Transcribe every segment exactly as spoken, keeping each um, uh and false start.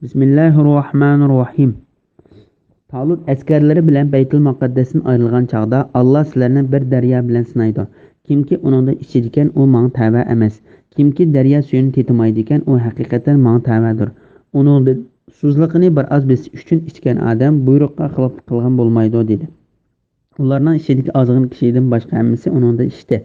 بىسمىللاھىررەھمانىررەھىم. تالۇت ئەسكەرلىرى بىلەن بەيتۇل مۇقەددەستىن ئايرىلغان چاغدا، ئاللا سىلەرنى بىر دەريا بىلەن سىنايدۇ. كىمكى ئۇنىڭدىن ئىچىدىكەن، ئۇ ماڭا تەۋە ئەمەس. كىمكى دەريا سۈيىنى تېتىمايدىكەن، ئۇ ھەقىقەتەن ماڭا تەۋەدۇر. ئۇنىڭدىن سۇسلۇقىنى بىر ئاز بېسىش ئۈچۈن ئىچكەن ئادەم بۇيرۇققا خىلاپلىق قىلغان بولمايدۇ، دېدى. ئۇلارنىڭ ئىچىدىكى ئازغىنە كىشىدىن باشقا ھەممىسى ئۇنىڭدىن ئىچتى.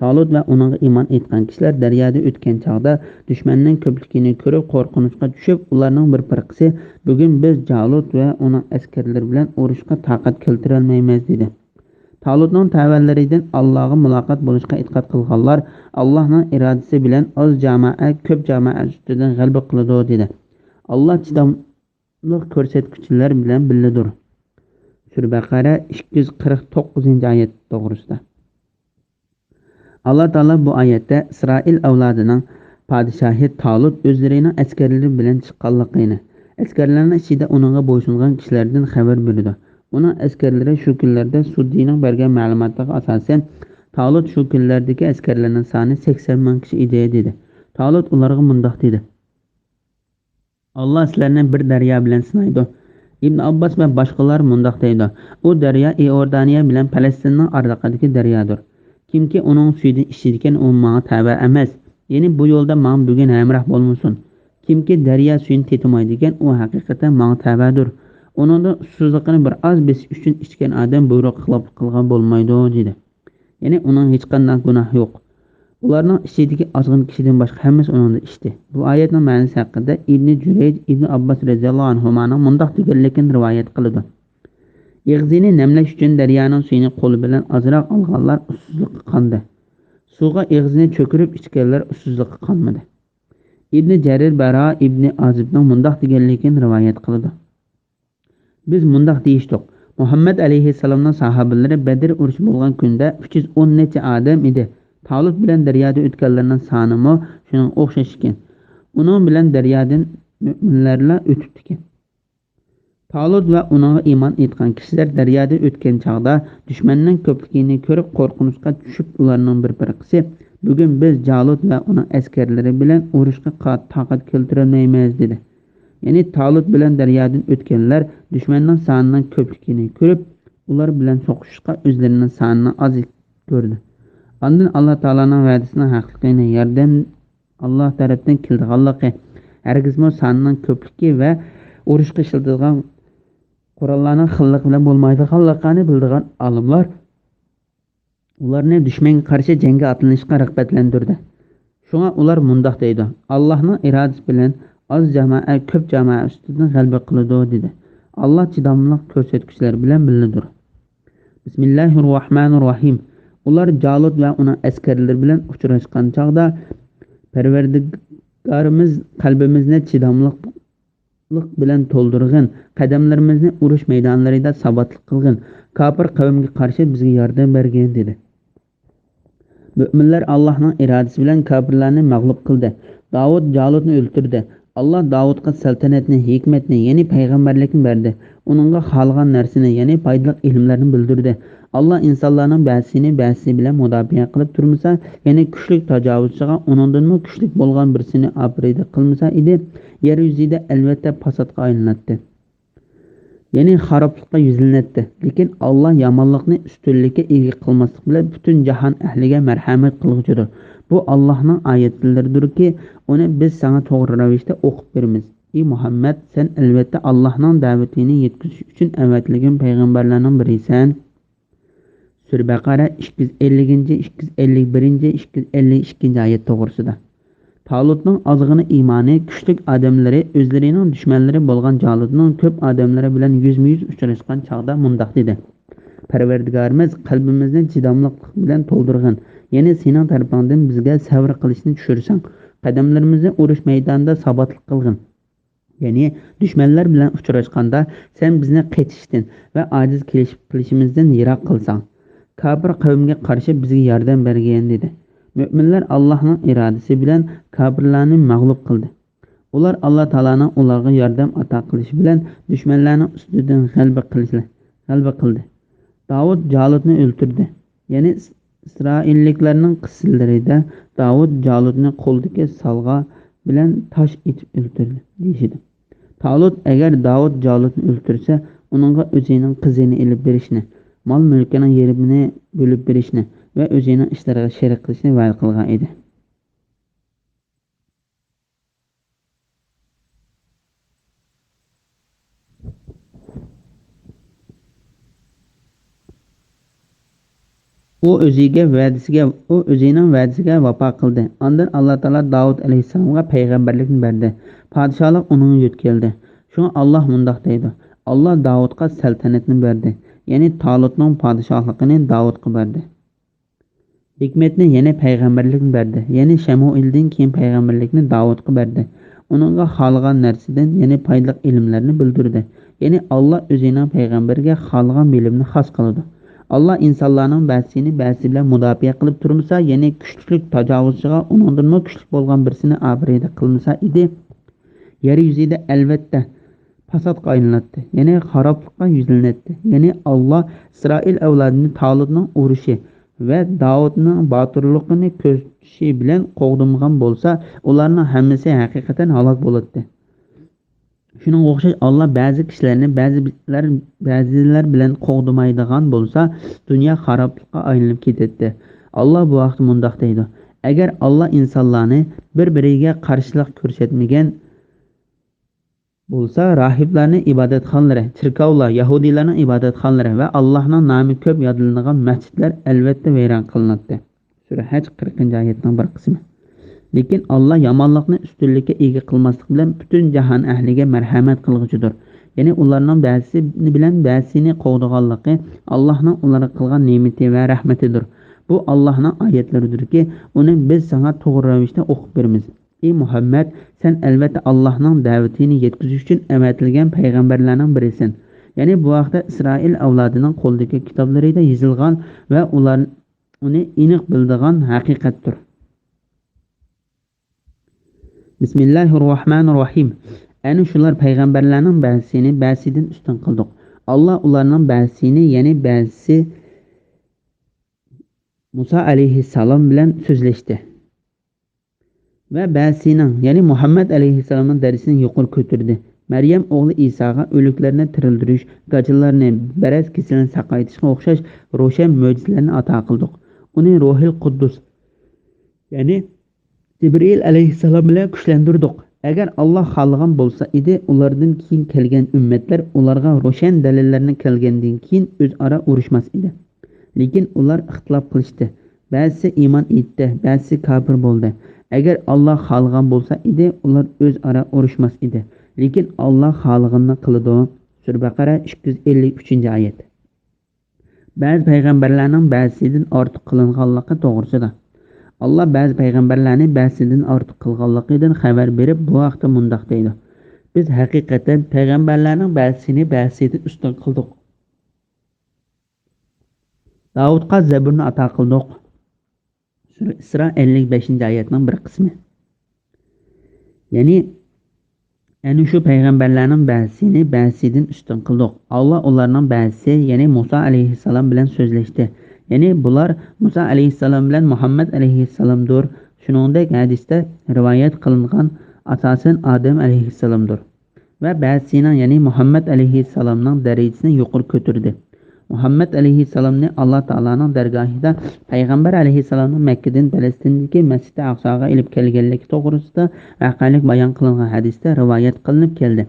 تالۇت ۋە ئۇنىڭغا ئىمان ئېيتقان كىشىلەر دەريادا ئۆتكەن چاغدا، دۈشمەننىڭ كۆپلۈكىنى كۆرۈپ، قورقۇنچقا چۈشۈپ، ئۇلارنىڭ بىر پىرقىسى، «بۈگۈن بىز جالۇت ۋە ئۇنىڭ ئەسكەرلىرى بىلەن ئۇرۇشقا تاقەت كەلتۈرەلمەيمىز» دېدى. تالۇتنىڭ تەۋەلىرىدىن ئاللاغا مۇلاقات بولۇشقا ئېتىقاد قىلغانلار ئاللاھنىڭ ئىرادىسى بىلەن ئاز جامائە كۆپ جامائە ئۈستىدىن غەلىبە قىلىدۇ، دېدى. ئاللا چىدام كۆرسەتكۈچىلەر بىلەن بىللىدۇر. سۈرە بەقەرە ئىككى يۈز قىرىق توققۇزىنچى ئايەت توغرىسىدا. ئاللا تائالا بۇ ئايەتتە ئىسرائىل ئەۋلادىنىڭ پادىشاھى تالۇت ئۆزلىرىنىڭ ئەسكەرلىرى بىلەن چىققانلىقىنى، ئەسكەرلەرنىڭ ئىچىدە ئۇنىڭغا بويسۇنغان كىشىلەردىن خەۋەر بېرىدۇ. ئۇنىڭ ئەسكەرلىرى شۇ كۈنلەردە سۇددىنىڭ بەرگەن مەلۇماتىغا ئاساسەن، تالۇت شۇ كۈنلەردىكى ئەسكەرلەرنىڭ سانى سەكسەن مىڭ كىشى ئىدى، دېدى. تالۇت ئۇلارغا مۇنداق دېدى: ئاللا سىلەرنى بىر دەريا بىلەن سىنايدۇ. ئىبن ئابباس ۋە باشقىلار مۇنداق دەيدۇ: ئۇ دەريا ئىئوردانىيە بىلەن پەلەستىننىڭ ئارىلىقىدىكى دەريادۇر. كىمكى ئۇنىڭ سۈيىدىن ئىچىدىكەن، ئۇ ماڭا تەۋە ئەمەس. يەنى بۇ يولدا ماڭا بۈگۈن ھەمراھ بولمىسۇن. كىمكى دەريا سۈيىنى تېتىمايدىكەن، ئۇ ھەقىقەتەن ماڭا تەۋەدۇر. ئۇنىڭدىن ئۇسسۇزلۇقىنى بىر ئاز بېسىش ئۈچۈن ئىچكەن ئادەم بۇيرۇققا خىلاپلىق قىلغان بولمايدۇ، دېدى. يەنى ئۇنىڭ ھېچقانداق گۇناھى يوق. ئۇلارنىڭ ئىچىدىكى ئازغىنە كىشىدىن باشقا ھەممىسى ئۇنىڭدىن ئىچتى. بۇ ئايەتنىڭ مەنىسى ھەققىدە ئىبنى جۈرەيج ئىبنى ئابباس رەزىياللاھۇ ئەنھۇمانىڭ مۇنداق دېگەنلىكىنى رىۋايەت قىلىدۇ: ئېغىزىنى نەملەش ئۈچۈن دەريانىڭ سۈيىنى قولى بىلەن ئازراق ئالغانلار ئۇسسۇزلۇققا قاندى. سۇغا ئېغىزىنى چۆكۈرۈپ ئىچكەنلەر ئۇسسۇزلۇققا قانمىدى. ئىبنى جەرىر بەرا ئىبنى ئازىبنىڭ مۇنداق دېگەنلىكىنى رىۋايەت قىلىدۇ: بىز مۇنداق دېيىشتۇق: مۇھەممەد ئەلەيھىسسالامنىڭ ساھابىلىرى بەدر ئۇرۇشى بولغان كۈندە ئۈچ يۈز ئون نەچچە ئادەم ئىدى. تالۇت بىلەن دەريادا ئۆتكەنلەرنىڭ سانىمۇ شۇنىڭغا ئوخشاش ئىكەن. ئۇنىڭ بىلەن دەريادىن مۆمىنلەرلا ئۆتۈپتىكەن. تالۇت ۋە ئۇنىڭغا ئىمان ئېيتقان كىشىلەر دەريادا ئۆتكەن چاغدا، دۈشمەننىڭ كۆپلۈكىنى كۆرۈپ، قورقۇنچقا چۈشۈپ، ئۇلارنىڭ بىر پىرقىسى، بۈگۈن بىز جالۇت ۋە ئۇنىڭ ئەسكەرلىرى بىلەن ئۇرۇشقا قا-، تاقەت كەلتۈرەلمەيمىز، دېدى. يەنى تالۇت بىلەن دەريادىن ئۆتكەنلەر دۈشمەننىڭ سانىنىڭ كۆپلۈكىنى كۆرۈپ، ئۇلار بىلەن سوقۇشۇشقا ئۆزلىرىنىڭ سانىنى ئاز كۆردى. ئاندىن ئاللا تائالانىڭ ۋەدىسىنىڭ ھەقلىقىنى، ياردەم ئاللا تەرەپتىن كېلىدىغانلىقى، ھەرگىزمۇ سانىنىڭ كۆپلۈكى ۋە ئۇرۇشقا ئىشلىتىدىغان قوراللارنىڭ خىللىقى بىلەن بولمايدىغانلىقىنى بىلىدىغان ئالىملار ئۇلارنى دۈشمەنگە قارشى جەڭگە ئاتلىنىشقا رىغبەتلەندۈردى. شۇڭا ئۇلار مۇنداق دەيدۇ: ئاللانىڭ ئىرادىسى بىلەن ئاز جامائە كۆپ جامائە ئۈستىدىن غەلىبە قىلىدۇ، دېدى. ئاللا چىداملىق كۆرسەتكۈچىلەر بىلەن بىللىدۇر. بىسمىللاھىررەھمانىررەھىم. ئۇلار جالۇت ۋە ئۇنىڭ ئەسكەرلىرى بىلەن ئۇچراشقان چاغدا، پەرۋەردىگارىمىز، قەلبىمىزنى چىداملىق بىلەن تولدۇرغىن، قەدەملىرىمىزنى ئۇرۇش مەيدانلىرىدا ساباتلىق قىلغىن، كاپىر قەۋمگە قارشى بىزگە ياردەم بەرگىن، دېدى. مۆمىنلەر ئاللاھنىڭ ئىرادىسى بىلەن كاپىرلارنى مەغلۇپ قىلدى. داۋۇت جالۇتنى ئۆلتۈردى. ئاللا داۋۇتقا سەلتەنەتنى، ھېكمەتنى، يەنى پەيغەمبەرلىكنى بەردى. ئۇنىڭغا خالىغان نەرسىنى، يەنى پايدىلىق ئىلىملەرنى بىلدۈردى. ئاللا ئىنسانلارنىڭ بەزىسىنى بەزىسى بىلەن مۇداپىئە قىلىپ تۇرمىسا، يەنى كۈچلۈك تاجاۋۇزچىغا ئۇنىڭدىنمۇ كۈچلۈك بولغان بىرسىنى ئاپىرىدە قىلمىسا ئىدى، يەر يۈزىدە ئەلۋەتتە پاساتقا ئايلىناتتى. يەنى خارابلىققا يۈزلىنەتتى. لېكىن ئاللا يامانلىقنى ئۈستۈنلۈككە ئىگە قىلماسلىق بىلەن پۈتۈن جاھان ئەھلىگە مەرھەمەت قىلغۇچىدۇر. بۇ ئاللانىڭ ئايەتلىرىدۇركى، ئۇنى بىز ساڭا توغرا رەۋىشتە ئوقۇپ بېرىمىز. ئى مۇھەممەد، سەن ئەلۋەتتە ئاللانىڭ دەۋىتىنى يەتكۈزۈش ئۈچۈن ئەۋەتىلگەن پەيغەمبەرلەرنىڭ بىرىسەن. سۈرە بەقەرە ئىككى يۈز ئەللىكىنچى، ئىككى يۈز ئەللىك بىرىنچى، ئىككى يۈز ئەللىك ئىككىنچى ئايەت توغرىسىدا. تالۇتنىڭ ئازغىنە ئىمانى، كۈچلۈك ئادەملىرى ئۆزلىرىنىڭ دۈشمەنلىرى بولغان جالۇتنىڭ كۆپ ئادەملىرى بىلەن يۈزمۇ يۈز ئۇچراشقان چاغدا مۇنداق دېدى: پەرۋەردىگارىمىز، قەلبىمىزنى چىداملىقلىق بىلەن تولدۇرغىن، يەنى سېنىڭ تەرىپىڭدىن بىزگە سەۋر قىلىشنى چۈشۈرسەڭ، قەدەملىرىمىزنى ئۇرۇش مەيدانىدا ساباتلىق قىلغىن. يەنى دۈشمەنلەر بىلەن ئۇچراشقاندا، سەن بىزنى قېچىشتىن ۋە ئاجىز كېلىش-، قىلىشىمىزدىن يىراق قىلساڭ، كاپىر قەۋمگە قارشى بىزگە ياردەم بەرگىن، دېدى. مۆمىنلەر ئاللاھنىڭ ئىرادىسى بىلەن كاپىرلارنى مەغلۇپ قىلدى. ئۇلار ئاللا تائالانىڭ ئۇلارغا ياردەم ئاتا قىلىشى بىلەن دۈشمەنلەرنىڭ ئۈستىدىن غەلىبە قىلىشى، غەلىبە قىلدى. داۋۇت جالۇتنى ئۆلتۈردى. يەنى ئىس-، ئىسرائىللىكلارنىڭ قىسسىلىرىدە داۋۇت جالۇتنى قولىدىكى سالغا بىلەن تاش ئېتىپ ئۆلتۈردى، دېيىشىدۇ. تالۇت ئەگەر داۋۇت جالۇتنى ئۆلتۈرسە، ئۇنىڭغا ئۆزىنىڭ قىزىنى ئېلىپ بېرىشنى، مال-مۈلكىنىڭ يېرىمىنى بۆلۈپ بېرىشنى ۋە ئۆزىنىڭ ئىشلىرىغا شېرىك قىلىشنى ۋەدە قىلغان ئىدى. ئۇ ئۆزىگە ۋەدىسىگە، ئۇ ئۆزىنىڭ ۋەدىسىگە ۋاپا قىلدى. ئاندىن ئاللا تائالا داۋۇت ئەلەيھىسسالامغا پەيغەمبەرلىكنى بەردى. پادىشاھلىق ئۇنىڭغا يۆتكەلدى. شۇڭا ئاللا مۇنداق دەيدۇ: «ئاللا داۋۇتقا سەلتەنەتنى بەردى.» يەنى تالۇتنىڭ پادىشاھلىقىنى داۋۇتقا بەردى. ھېكمەتنى، يەنى پەيغەمبەرلىكنى بەردى. يەنى شەمۇئېلدىن كېيىن پەيغەمبەرلىكنى داۋۇتقا بەردى. ئۇنىڭغا خالىغان نەرسىدىن، يەنى پايدىلىق ئىلىملەرنى بىلدۈردى. يەنى ئاللا ئۆزىنىڭ پەيغەمبىرىگە خالىغان بىلىمنى خاس قىلىدۇ. ئاللا ئىنسانلارنىڭ بەزىسىنى بەزىسى بىلەن مۇداپىئە قىلىپ تۇرمىسا، يەنى كۈچلۈك تاجاۋۇزچىغا ئۇنىڭدىنمۇ كۈچلۈك بولغان بىرسىنى ئابىرىدە قىلمىسا ئىدى، يەر يۈزىدە ئەلۋەتتە پاساتقا ئايلىناتتى، يەنى خارابلىققا يۈزلىنەتتى. يەنى ئاللا ئىسرائىل ئەۋلادىنى تالۇتنىڭ ئۇرۇشى ۋە داۋۇتنىڭ باتۇرلۇقىنى كۆرسىتىشى بىلەن قوغدىمىغان بولسا، ئۇلارنىڭ ھەممىسى ھەقىقەتەن ھالاك بولاتتى. شۇنىڭغا ئوخشاش، ئاللا بەزى كىشىلەرنى بەزىلەر، بەزىلەر بىلەن قوغدىمايدىغان بولسا، دۇنيا خارابلىققا ئايلىنىپ كېتەتتى. ئاللا بۇ ھەقتە مۇنداق دەيدۇ: «ئەگەر ئاللا ئىنسانلارنى بىر-بىرىگە قارشىلىق كۆرسەتمىگەن بولسا، راھىبلارنىڭ ئىبادەتخانىلىرى، چېركاۋلار، يەھۇدىيلارنىڭ ئىبادەتخانىلىرى ۋە ئاللانىڭ نامى كۆپ يادلىنىدىغان مەسچىتلەر ئەلۋەتتە ۋەيران قىلىناتتى.» سۈرە ھەج، قىرىقىنچى ئايەتنىڭ بىر قىسمى. لېكىن ئاللا يامانلىقنى ئۈستۈنلۈككە ئىگە قىلماسلىق بىلەن پۈتۈن جاھان ئەھلىگە مەرھەمەت قىلغۇچىدۇر. يەنى ئۇلارنىڭ بەزىسى بىلەن بەزىسىنى قوغدىغانلىقى ئاللانىڭ ئۇلارغا قىلغان نېمىتى ۋە رەھمىتىدۇر. بۇ ئاللانىڭ ئايەتلىرىدۇركى، ئۇنى بىز ساڭا توغرا رەۋىشتە ئوقۇپ بېرىمىز. ئى مۇھەممەد، سەن ئەلۋەتتە ئاللانىڭ دەۋىتىنى يەتكۈزۈش ئۈچۈن ئەۋەتىلگەن پەيغەمبەرلەرنىڭ بىرىسەن. يەنى بۇ ھەقتە ئىسرائىل ئەۋلادىنىڭ قولىدىكى كىتابلىرىدا يېزىلغان ۋە ئۇلار ئۇنى ئېنىق بىلىدىغان ھەقىقەتتۇر. بىسمىللاھىررەھمانىررەھىم. ئەنە شۇلار پەيغەمبەرلەرنىڭ بەزىسىنى بەزىسىدىن ئۈستۈن قىلدۇق. ئاللا ئۇلارنىڭ بەزىسىنى، يەنى بەزىسى مۇسا ئەلەيھىسسالام بىلەن سۆزلەشتى. ۋە بەزىسىنىڭ، يەنى مۇھەممەد ئەلەيھىسسالامنىڭ دەرىجىسىنى يۇقىرى كۆتۈردى. مەريەم ئوغلى ئىساغا ئۆلۈكلەرنى تىرىلدۈرۈش، گاچىلارنى، بەرەس كېسىلىنى ساقايتىشقا ئوخشاش روشەن مۆجىزىلەرنى ئاتا قىلدۇق. ئۇنى روھىل قۇددۇس، يەنى جىبرىئىل ئەلەيھىسسالام بىلەن كۈچلەندۈردۇق. ئەگەر ئاللا خالىغان بولسا ئىدى، ئۇلاردىن كېيىن كەلگەن ئۈممەتلەر ئۇلارغا روشەن دەلىللەرنى كەلگەندىن كېيىن ئۆزئارا ئۇرۇشماس ئىدى. لېكىن ئۇلار ئىختىلاپ قىلىشتى. بەزىسى ئىمان ئېيتتى، بەزىسى كاپىر بولدى. ئەگەر ئاللا خالىغان بولسا ئىدى، ئۇلار ئۆزئارا ئۇرۇشماس ئىدى. لېكىن ئاللا خالىغىنىنى قىلىدۇ. سۈرە بەقەرە، ئىككى يۈز ئەللىك ئۈچىنچى ئايەت. بەزى پەيغەمبەرلەرنىڭ بەزىسىدىن ئارتۇق قىلىنغانلىقى توغرىسىدا. ئاللا بەزى پەيغەمبەرلەرنى بەزىسىدىن ئارتۇق قىلغانلىقىدىن خەۋەر بېرىپ، بۇ ھەقتە مۇنداق دەيدۇ: «بىز ھەقىقەتەن پەيغەمبەرلەرنىڭ بەزىسىنى بەزىسىدىن ئۈستۈن قىلدۇق.» داۋۇتقا زەبۇرنى ئاتا قىلدۇق. سۈرە ئىسرا، ئەللىك بەشىنچى ئايەتنىڭ بىر قىسمى. يەنى، ئەنە شۇ پەيغەمبەرلەرنىڭ بەزىسىنى بەزىسىدىن ئۈستۈن قىلدۇق. ئاللا ئۇلارنىڭ بەزىسى، يەنى مۇسا ئەلەيھىسسالام بىلەن سۆزلەشتى. يەنى بۇلار مۇسا ئەلەيھىسسالام بىلەن مۇھەممەد ئەلەيھىسسالامدۇر. شۇنىڭدەك ھەدىستە رىۋايەت قىلىنغان ئاساسەن ئادەم ئەلەيھىسسالامدۇر. ۋە بەزىسىنىڭ، يەنى مۇھەممەد ئەلەيھىسسالامنىڭ دەرىجىسىنى يۇقىرى كۆتۈردى. مۇھەممەد ئەلەيھىسسالامنى ئاللا تائالانىڭ دەرگاھىدا پەيغەمبەر ئەلەيھىسسالامنىڭ مەككىدىن پەلەستىندىكى مەسچىدى ئەقساغا ئېلىپ كەلگەنلىكى توغرىسىدا ۋەقەلىك بايان قىلىنغان ھەدىستە رىۋايەت قىلىنىپ كەلدى.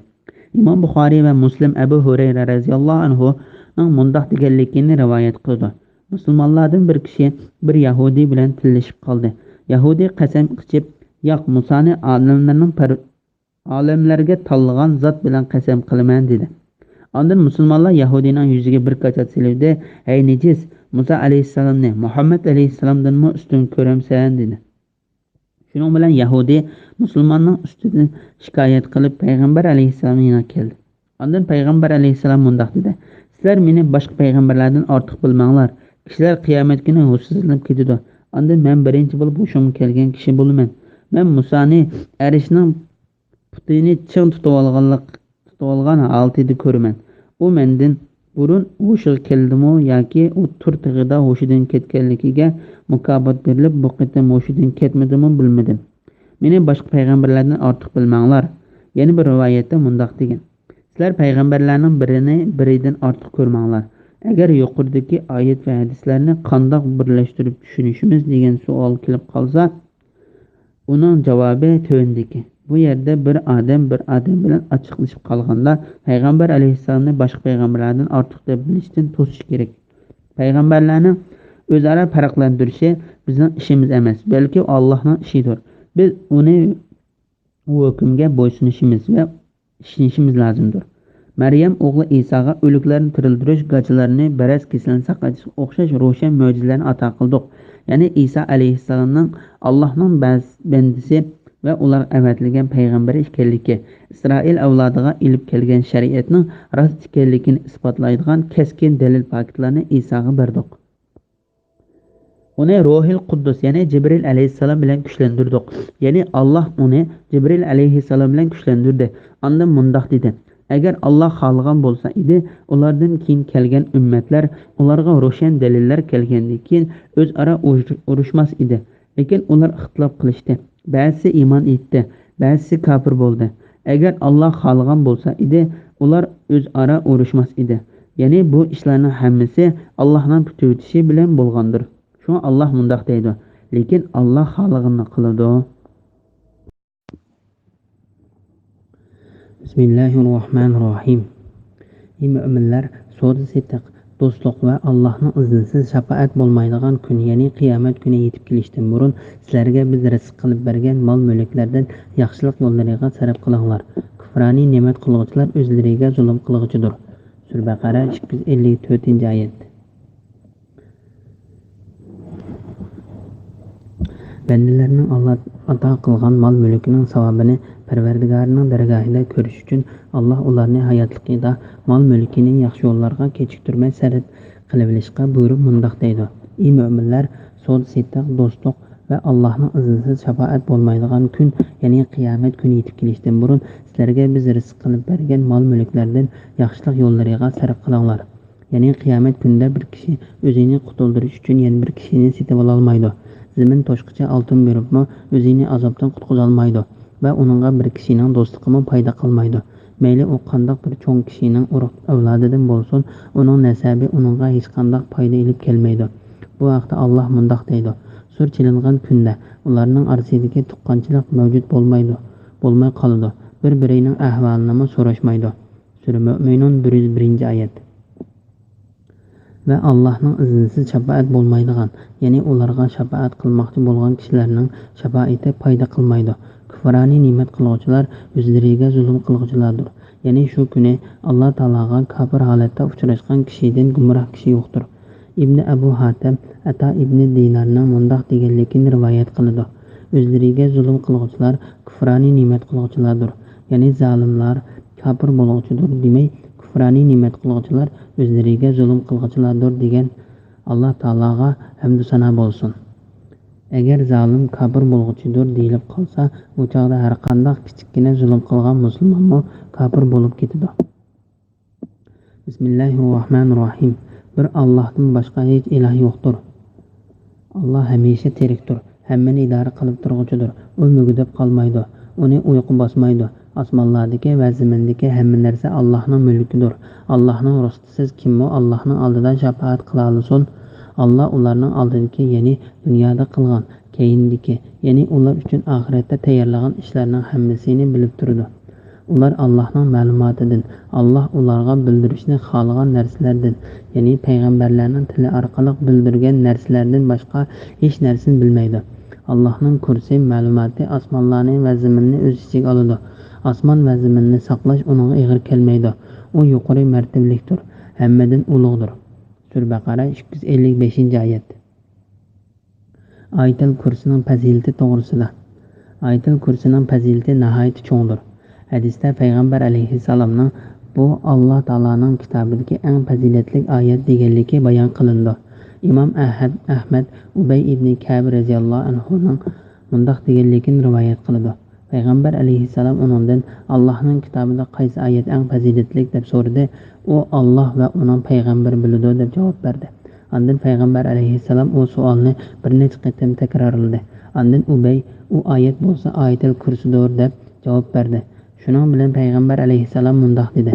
ئىمام بۇخارىي ۋە مۇسلىم ئەبۇ ھۇرەيرە رەزىياللاھۇ ئەنھۇنىڭ مۇنداق دېگەنلىكىنى رىۋايەت قىلىدۇ: مۇسۇلمانلاردىن بىر كىشى بىر يەھۇدىي بىلەن تىللىشىپ قالدى. يەھۇدىي قەسەم ئىچىپ، ياق، مۇسانى ئالەملەرنىڭ پەر-، ئالەملەرگە تاللىغان زات بىلەن قەسەم قىلىمەن، دېدى. ئاندىن مۇسۇلمانلار يەھۇدىينىڭ يۈزىگە بىر كاچات سېلىۋىدى، ھەي نىجىس، مۇسا ئەلەيھىسسالامنى مۇھەممەد ئەلەيھىسسالامدىنمۇ ئۈستۈن كۆرەمسەن؟ دېدى. شۇنىڭ بىلەن يەھۇدىي مۇسۇلماننىڭ ئۈستىدىن شىكايەت قىلىپ، پەيغەمبەر ئەلەيھىسسالامنىڭ يېنىغا كەلدى. ئاندىن پەيغەمبەر ئەلەيھىسسالام مۇنداق دېدى: سىلەر مېنى باشقا پەيغەمبەرلەردىن ئارتۇق بىلمەڭلار. كىشىلەر قىيامەت كۈنى ھوشسىزلىنىپ كېتىدۇ. ئاندىن مەن بىرىنچى بولۇپ ھوشۇمغا كەلگەن كىشى بولىمەن. مەن مۇسانى ئەرشنىڭ پۇتىنى چىڭ تۇتۇۋالغانلىق، تۇتۇۋالغان ھالىتىدە كۆرىمەن. ئۇ مەندىن بۇرۇن ھوشىغا كەلدىمۇ ياكى ئۇ تۇر تېغىدا ھوشىدىن كەتكەنلىكىگە مۇكاپات بېرىلىپ، بۇ قېتىم ھوشىدىن كەتمىدىمۇ بىلمىدىم. مېنى باشقا پەيغەمبەرلەردىن ئارتۇق بىلمەڭلار. يەنە بىر رىۋايەتتە مۇنداق دېگەن: سىلەر پەيغەمبەرلەرنىڭ بىرىنى بىرىدىن ئارتۇق كۆرمەڭلار. ئەگەر يۇقىرىدىكى ئايەت ۋە ھەدىسلەرنى قانداق بىرلەشتۈرۈپ چۈشىنىشىمىز دېگەن سوئال كېلىپ قالسا، ئۇنىڭ جاۋابى تۆۋەندىكى. بۇ يەردە بىر ئادەم بىر ئادەم بىلەن ئاچچىقلىشىپ قالغاندا، پەيغەمبەر ئەلەيھىسسالامنى باشقا پەيغەمبەرلەردىن ئارتۇق دەپ بىلىشتىن توسۇش كېرەك. پەيغەمبەرلەرنىڭ ئۆزئارا پەرقلەندۈرۈشى بىزنىڭ ئىشىمىز ئەمەس، بەلكى ئاللاھنىڭ ئىشىدۇر. بىز ئۇنى، ئۇ ھۆكۈمگە بويسۇنۇشىمىز ۋە ئىشىنىشىمىز لازىمدۇر. مەريەم ئوغلى ئىساغا ئۆلۈكلەرنى تىرىلدۈرۈش، گاچىلارنى بەرەس كېسىلىنى ساقايتىشقا ئوخشاش روشەن مۆجىزىلەرنى ئاتا قىلدۇق. يەنى ئىسا ئەلەيھىسسالامنىڭ ئاللاھنىڭ بەز-، بەندىسى ۋە ئۇلارغا ئەۋەتىلگەن پەيغەمبەر ئىكەنلىكى، ئىسرائىل ئەۋلادىغا ئېلىپ كەلگەن شەرىئەتنىڭ راست ئىكەنلىكىنى ئىسپاتلايدىغان كەسكىن دەلىل پاكىتلارنى ئىساغا بەردۇق. ئۇنى روھىل قۇددۇس، يەنى جىبرىل ئەلەيھىسسالام بىلەن كۈچلەندۈردۇق. يەنى ئاللاھ ئۇنى جىبرىل ئەلەيھىسسالام بىلەن كۈچلەندۈردى. ئاندىن مۇنداق دېدى: ئەگەر ئاللاھ خالىغان بولسا ئىدى، ئۇلاردىن كېيىن كەلگەن ئۈممەتلەر ئۇلارغا روشەن دەلىللەر كەلگەندىن كېيىن ئۆزئارا ئۇر-، ئۇرۇشماس ئىدى. لېكىن ئۇلار ئىختىلاپ قىلىشتى. بەزىسى ئىمان ئېيتتى، بەزىسى كاپىر بولدى. ئەگەر ئاللاھ خالىغان بولسا ئىدى، ئۇلار ئۆزئارا ئۇرۇشماس ئىدى. يەنى بۇ ئىشلارنىڭ ھەممىسى ئاللاھنىڭ پۈتۈۋېتىشى بىلەن بولغاندۇر. شۇڭا ئاللاھ مۇنداق دەيدۇ: لېكىن ئاللاھ خالىغىنىنى قىلىدۇ. بىسمىللاھىررەھمانىررەھىم. ئى مۆمىنلەر، سودا-سېتىق، دوستلۇق ۋە ئاللاھنىڭ ئىزنىسىز شاپائەت بولمايدىغان كۈن، يەنى قىيامەت كۈنى يېتىپ كېلىشتىن بۇرۇن، سىلەرگە بىز رىزىق قىلىپ بەرگەن مال-مۈلۈكلەردىن ياخشىلىق يوللىرىغا سەرپ قىلىڭلار. كۇفرانىي نېمەت قىلغۇچىلار ئۆزلىرىگە زۇلۇم قىلغۇچىدۇر. سۈرە بەقەرە، ئىككى يۈز ئەللىك تۆتىنچى ئايەت. بەندىلەرنىڭ ئاللا ئاتا قىلغان مال-مۈلكىنىڭ ساۋابىنى پەرۋەردىگارىنىڭ دەرگاھىدا كۆرۈش ئۈچۈن، ئاللا ئۇلارنى ھاياتلىقىدا مال-مۈلكىنى ياخشى يوللارغا كېچىكتۈرمەي سەرپ قىلىۋېلىشقا بۇيرۇپ مۇنداق دەيدۇ: ئى مۆمىنلەر، سودا-سېتىق، دوستلۇق ۋە ئاللاھنىڭ ئىزنىسىز شاپائەت بولمايدىغان كۈن، يەنى قىيامەت كۈنى يېتىپ كېلىشتىن بۇرۇن، سىلەرگە بىز رىزىق قىلىپ بەرگەن مال-مۈلۈكلەردىن ياخشىلىق يوللىرىغا سەرپ قىلىڭلار. يەنى قىيامەت كۈنىدە بىر كىشى ئۆزىنى قۇتۇلدۇرۇش ئۈچۈن يەنە بىر كىشىنى سېتىۋالالمايدۇ. زېمىن توشقىچە ئالتۇن بېرىپمۇ ئۆزىنى ئازابتىن قۇتقۇزالمايدۇ ۋە ئۇنىڭغا بىر كىشىنىڭ دوستلۇقىمۇ پايدا قىلمايدۇ. مەيلى ئۇ قانداق بىر چوڭ كىشىنىڭ ئۇرۇق ئەۋلادىدىن بولسۇن، ئۇنىڭ نەسەبى ئۇنىڭغا ھېچقانداق پايدا ئېلىپ كەلمەيدۇ. بۇ ھەقتە ئاللا مۇنداق دەيدۇ: سۇر چېلىنغان كۈندە ئۇلارنىڭ ئارىسىدىكى تۇغقانچىلىق مەۋجۇت بولمايدۇ، بولماي قالىدۇ، بىر-بىرىنىڭ ئەھۋالىنىمۇ سوراشمايدۇ. سۈرە مۆمىنۇن، بىر يۈز بىرىنچى ئايەت. ۋە ئاللاھنىڭ ئىزنىسىز شاپائەت بولمايدىغان، يەنى ئۇلارغا شاپائەت قىلماقچى بولغان كىشىلەرنىڭ شاپائىتى پايدا قىلمايدۇ. كۇفرانىي نېمەت قىلغۇچىلار ئۆزلىرىگە زۇلۇم قىلغۇچىلاردۇر. يەنى شۇ كۈنى ئاللا تائالاغا كاپىر ھالەتتە ئۇچراشقان كىشىدىن گۇمراھ كىشى يوقتۇر. ئىبنى ئەبۇ ھاتەم ئەتا ئىبنى دىنارنىڭ مۇنداق دېگەنلىكىنى رىۋايەت قىلىدۇ: ئۆزلىرىگە زۇلۇم قىلغۇچىلار كۇفرانىي نېمەت قىلغۇچىلاردۇر. يەنى زالىملار كاپىر بولغۇچىدۇر دېمەي، كۇفرانىي نېمەت قىلغۇچىلار ئۆزلىرىگە زۇلۇم قىلغۇچىلاردۇر دېگەن ئاللا تائالاغا ھەمدۇ سانا بولسۇن. ئەگەر زالىم كاپىر بولغۇچىدۇر دېيىلىپ قالسا، ئۇ چاغدا ھەرقانداق كىچىككىنە زۇلۇم قىلغان مۇسۇلمانمۇ كاپىر بولۇپ كېتىدۇ. بىسمىللاھىررەھمانىررەھىم. بىر ئاللاھتىن باشقا ھېچ ئىلاھ يوقتۇر. ئاللا ھەمىشە تىرىكتۇر، ھەممىنى ئىدارە قىلىپ تۇرغۇچىدۇر. ئۇ مۈگدەپ قالمايدۇ، ئۇنى ئۇيقۇ باسمايدۇ. ئاسمانلاردىكى ۋە زېمىندىكى ھەممە نەرسە ئاللاھنىڭ مۈلكىدۇر. ئاللاھنىڭ رۇخسىتىسىز كىممۇ ئاللاھنىڭ ئالدىدا شاپائەت قىلالىسۇن؟ ئاللا ئۇلارنىڭ ئالدىدىكى، يەنى دۇنيادا قىلغان، كەينىدىكى، يەنى ئۇلار ئۈچۈن ئاخىرەتتە تەييارلىغان ئىشلارنىڭ ھەممىسىنى بىلىپ تۇرىدۇ. ئۇلار ئاللاھنىڭ مەلۇماتىدىن، ئاللاھ ئۇلارغا بىلدۈرۈشنى خالىغان نەرسىلەردىن، يەنى پەيغەمبەرلەرنىڭ تىلى ئارقىلىق بىلدۈرگەن نەرسىلەردىن باشقا ھېچ نەرسىنى بىلمەيدۇ. ئاللاھنىڭ كۇرسى مەلۇماتى ئاسمانلارنى ۋە زېمىننى ئۆز ئىچىگە ئالىدۇ. ئاسمان ۋە زېمىننى ساقلاش ئۇنىڭغا ئېغىر كەلمەيدۇ. ئۇ يۇقىرى مەرتىۋىلىكتۇر، ھەممىدىن ئۇلۇغدۇر. سۈرە بەقەرە، ئىككى يۈز ئەللىك بەشىنچى ئايەت. ئايەتۇل كۇرسىنىڭ پەزىلىتى توغرىسىدا. ئايەتۇل كۇرسىنىڭ پەزىلىتى ناھايىتى چوڭدۇر. ھەدىستە پەيغەمبەر ئەلەيھىسسالامنىڭ بۇ ئاللا تائالانىڭ كىتابىدىكى ئەڭ پەزىلەتلىك ئايەت دېگەنلىكى بايان قىلىنىدۇ. ئىمام ئەھەد-، ئەھمەد ئۇبەي ئىبنى كەئب رەزىياللاھۇ ئەنھۇنىڭ مۇنداق دېگەنلىكىنى رىۋايەت قىلىدۇ. پەيغەمبەر ئەلەيھىسسالام ئۇنىڭدىن، ئاللاھنىڭ كىتابىدا قايسى ئايەت ئەڭ پەزىلەتلىك؟ دەپ سورىدى. ئۇ، ئاللاھ ۋە ئۇنىڭ پەيغەمبىرى بىلىدۇ، دەپ جاۋاب بەردى. ئاندىن پەيغەمبەر ئەلەيھىسسالام ئۇ سوئالنى بىر نەچچە قېتىم تەكرارلىدى. ئاندىن ئۇبەي، ئۇ ئايەت بولسا ئايەتۇل كۇرسىدۇر، دەپ جاۋاب بەردى. شۇنىڭ بىلەن پەيغەمبەر ئەلەيھىسسالام مۇنداق دېدى: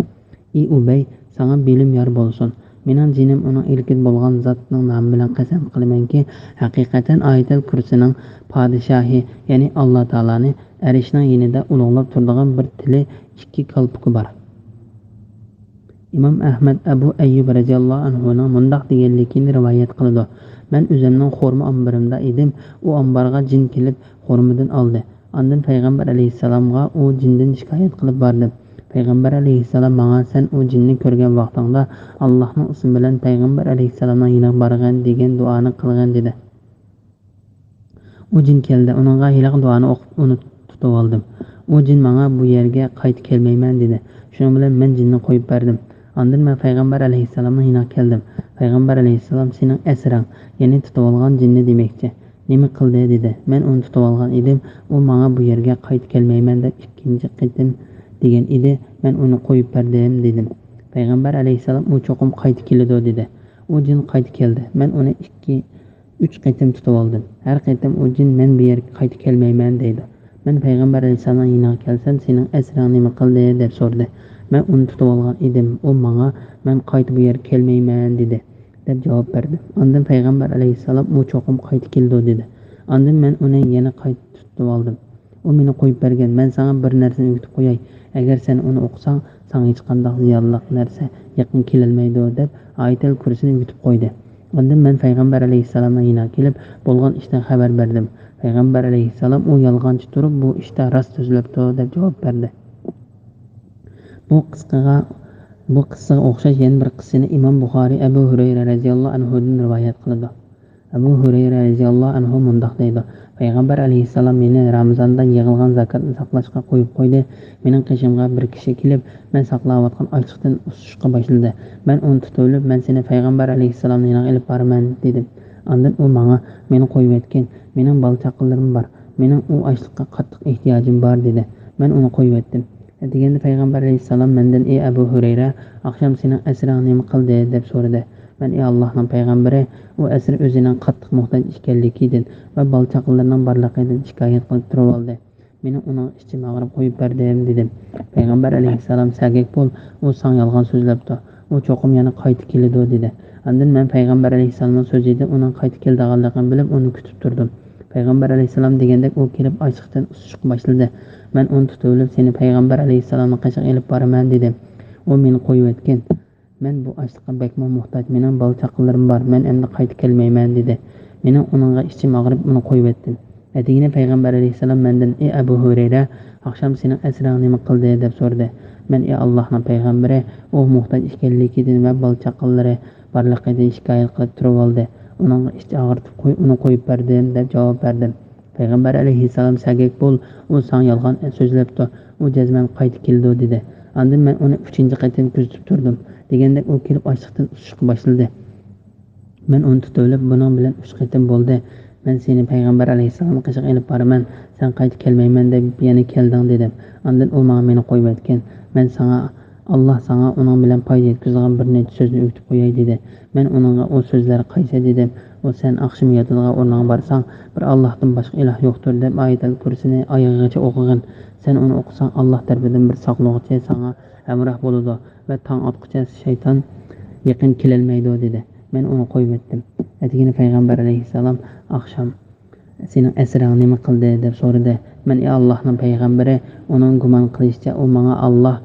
ئى ئۇبەي، ساڭا بېلىم يار بولسۇن. مېنىڭ جېنىم ئۇنىڭ ئىلكىدە بولغان زاتنىڭ نامى بىلەن قەسەم قىلىمەنكى، ھەقىقەتەن ئايەتەل كۇرسىنىڭ پادىشاھى، يەنى ئاللا تائالانى ئەرشنىڭ يېنىدا ئۇلۇغلاپ تۇرىدىغان بىر تىلى، ئىككى كالپۇكى بار. ئىمام ئەھمەد ئەبۇ ئەييۇب رەزىياللاھۇ ئەنھۇنىڭ مۇنداق دېگەنلىكىنى رىۋايەت قىلىدۇ: مەن ئۆزۈمنىڭ خورما ئامبىرىمدا ئىدىم، ئۇ ئامبارغا جىن كېلىپ خورمىدىن ئالدى. ئاندىن پەيغەمبەر ئەلەيھىسسالامغا ئۇ جىندىن شىكايەت قىلىپ باردىم. پەيغەمبەر ئەلەيھىسسالام ماڭا: سەن ئۇ جىننى كۆرگەن ۋاقتىڭدا ئاللاھنىڭ ئىسمى بىلەن پەيغەمبەر ئەلەيھىسسالامنىڭ يېنىغا بارغىن دېگەن دۇئانى قىلغىن، دېدى. ئۇ جىن كەلدى، ئۇنىڭغا ھېلىقى دۇئانى ئوقۇپ، ئۇنى تۇتۇۋالدىم. ئۇ جىن ماڭا: بۇ يەرگە قايتا كەلمەيمەن، دېدى. شۇنىڭ بىلەن مەن جىننى قويۇپ بەردىم. ئاندىن مەن پەيغەمبەر ئەلەيھىسسالامنىڭ يېنىغا كەلدىم. پەيغەمبەر ئەلەيھىسسالام: سېنىڭ ئەسىرىڭ، يەنى تۇتۇۋالغان جىننى دېمەكچى. نېمە قىلدى؟ دېدى. مەن ئۇنى تۇتۇۋالغان ئىدىم، ئۇ ماڭا: بۇ يەرگە قايتا كەلمەيمەن، دەپ ئىككىنچى قېتىم دېگەن ئىدى، مەن ئۇنى قويۇپ بەردىم، دېدىم. پەيغەمبەر ئەلەيھىسسالام: ئۇ چوقۇم قايتا كېلىدۇ، دېدى. ئۇ جىن قايتا كەلدى. مەن ئۇنى ئىككى، ئۈچ قېتىم تۇتۇۋالدىم. ھەر قېتىم ئۇ جىن: مەن بۇ يەرگە قايتا كەلمەيمەن، دەيدۇ. مەن پەيغەمبەر ئەلەيھىسسالامنىڭ يېنىغا كەلسەم، سېنىڭ ئەسىرىڭ نېمە قىلدى؟ دەپ سورىدى. مەن ئۇنى تۇتۇۋالغان ئىدىم. ئۇ ماڭا: مەن قايتا بۇ يەرگە كەلمەيمەن، دېدى، دەپ جاۋاب بەردى. ئاندىن پەيغەمبەر ئەلەيھىسسالام: ئۇ چوقۇم قايتا كېلىدۇ، دېدى. ئاندىن مەن ئۇنى يەنە قايتا تۇتۇۋالدىم. ئۇ مېنى قويۇپ بەرگەن. مەن ساڭا بىر نەرسىنى ئۆگىتىپ قوياي. ئەگەر سەن ئۇنى ئوقۇساڭ، ساڭا ھېچقانداق زىيانلىق نەرسە يېقىن كېلەلمەيدۇ، دەپ ئايەتەل كۇرسىنى ئۆگىتىپ قويدى. ئاندىن مەن پەيغەمبەر ئەلەيھىسسالامنىڭ يېنىغا كېلىپ، بولغان ئىشتىن خەۋەر بەردىم. پەيغەمبەر ئەلەيھىسسالام: ئۇ يالغانچى تۇرۇپ، بۇ ئىشتا راست سۆزلەپتۇ، دەپ جاۋاب بەردى. بۇ قىسقىغا، بۇ قىسسىغا ئوخشاش يەنە بىر قىسسىنى ئىمام بۇخارىي ئەبۇ ھۇرەيرە رەزىياللاھۇ ئەنھۇدىن رىۋايەت قىلىدۇ. ئەبۇ ھۇرەيرە رەزىياللاھۇ ئەنھۇ مۇنداق دەيدۇ: پەيغەمبەر ئەلەيھىسسالام مېنى رامىزاندا يىغىلغان زاكاتنى ساقلاشقا قويۇپ قويدى. مېنىڭ قېشىمغا بىر كىشى كېلىپ، مەن ساقلاۋاتقان ئاچلىقتىن ئۇسسۇشقا باشلىدى. مەن ئۇنى تۇتۇۋېلىپ، مەن سېنى پەيغەمبەر ئەلەيھىسسالامنىڭ يېنىغا ئېلىپ بارىمەن، دېدىم. ئاندىن ئۇ ماڭا: مېنى قويۇۋەتكىن، مېنىڭ بالا-چاقىلىرىم بار، مېنىڭ ئۇ ئاشلىققا قاتتىق ئېھتىياجىم بار، دېدى. مەن ئۇنى قويۇۋەتتىم. دېگەندە پەيغەمبەر ئەلەيھىسسالام مەندىن: ئى ئەبۇ ھۇرەيرە، ئاخشام سېنىڭ ئەسىرىڭ نېمە قىلدى؟ دەپ سورىدى. مەن: ئى ئاللاھنىڭ پەيغەمبىرى، ئۇ ئەسىر ئۆزىنىڭ قاتتىق موھتاج ئىكەنلىكىدىن ۋە بالا-چاقىلىرىنىڭ بارلىقىدىن شىكايەت قىلىپ تۇرۇۋالدى. مېنىڭ ئۇنىڭ ئىچىم ئاغرىپ قويۇپ بەردىم، دېدىم. پەيغەمبەر ئەلەيھىسسالام: سەگەك بول، ئۇ ساڭا يالغان سۆزلەپتۇ. ئۇ چوقۇم يەنە قايتا كېلىدۇ، دېدى. ئاندىن مەن پەيغەمبەر ئەلەيھىسسالامنىڭ سۆزىدىن ئۇنىڭ قايتا كېلىدىغانلىقىنى بىلىپ، ئۇنى كۈتۈپ تۇردۇم. پەيغەمبەر ئەلەيھىسسالام دېگەندەك ئۇ كېلىپ ئاچلىقتىن ئۇسسۇشقا باشلىدى. مەن ئۇنى تۇتۇۋېلىپ، سېنى پەيغەمبەر ئەلەيھىسسالامنىڭ قېشىغا ئېلىپ بارىمەن، دېدىم. ئۇ مېنى قويۇۋەتكەن. مەن بۇ ئاشلىققا بەكمۇ موھتاج، مېنىڭ بالا-چاقىلىرىم بار، مەن ئەمدى قايتا كەلمەيمەن، دېدى. مېنىڭ ئۇنىڭغا ئىچىم ئاغرىپ، ئۇنى قويۇۋەتتىم. ئەتىگىنى پەيغەمبەر ئەلەيھىسسالام مەندىن: ئى ئەبۇ ھۇرەيرە، ئاخشام سېنىڭ ئەسىرىڭ نېمە قىلدى؟ دەپ سورىدى. مەن: ئى ئاللاھنىڭ پەيغەمبىرى، ئۇ موھتاج ئىكەنلىكىدىن ۋە بالا-چاقىلىرى بارلىقىدىن شىكايەت قىلىپ تۇرۇۋالدى. ئۇنىڭغا ئىچ ئاغرىتىپ قوي-، ئۇنى قويۇپ بەردىم، دەپ جاۋاب بەردىم. پەيغەمبەر ئەلەيھىسسالام: سەگەك بول، ئۇ ساڭا يالغان سۆزلەپتۇ، ئۇ جەزمەن قايتا كېلىدۇ، دېدى. ئاندىن مەن ئۇنى ئۈچىنچى قېتىم كۆزىتىپ تۇردۇم. دېگەندەك ئۇ كېلىپ ئاچلىقتىن ئۇسسۇشقا باشلىدى. مەن ئۇنى تۇتۇۋېلىپ: بۇنىڭ بىلەن ئۈچ قېتىم بولدى. مەن سېنى پەيغەمبەر ئەلەيھىسسالامنىڭ قېشىغا ئېلىپ بارىمەن، سەن قايتا كەلمەيمەن دەپ يەنە كەلدىڭ، دېدىم. ئاندىن ئۇ ماڭا مېنى قويۇۋەتكەن. مەن ساڭا، ئاللاھ ساڭا ئۇنىڭ بىلەن پايدا يەتكۈزىدىغان بىر نەچچە سۆزنى ئۆگىتىپ قوياي، دېدى. مەن ئۇنىڭغا ئۇ سۆزلەر قايسى؟ دېدىم. ئۇ: سەن ئاخشىمى ياتىدىغان ئورنۇڭغا بارساڭ، بىر ئاللاھتىن باشقا ئىلاھ يوقتۇر، دەپ ئايەتەل كۇرسىنى ئايىغىغىچە ئوقۇغىن. سەن ئۇنى ئوقۇساڭ، ئاللاھ تەرىپىدىن بىر ساقلىغۇچى ساڭا ھەمراھ بولىدۇ ۋە تاڭ ئاتقۇچە شەيتان يېقىن كېلەلمەيدۇ، دېدى. مەن ئۇنى قويۇۋەتتىم. ئەتىگىنى پەيغەمبەر ئەلەيھىسسالام: ئاخشام سېنىڭ ئەسىرىڭ نېمە قىلدى؟ دەپ سورىدى. مەن: ئى ئاللاھنىڭ پەيغەمبىرى، ئۇنىڭ گۇمان قىلىشىچە، ئۇ ماڭا ئاللاھ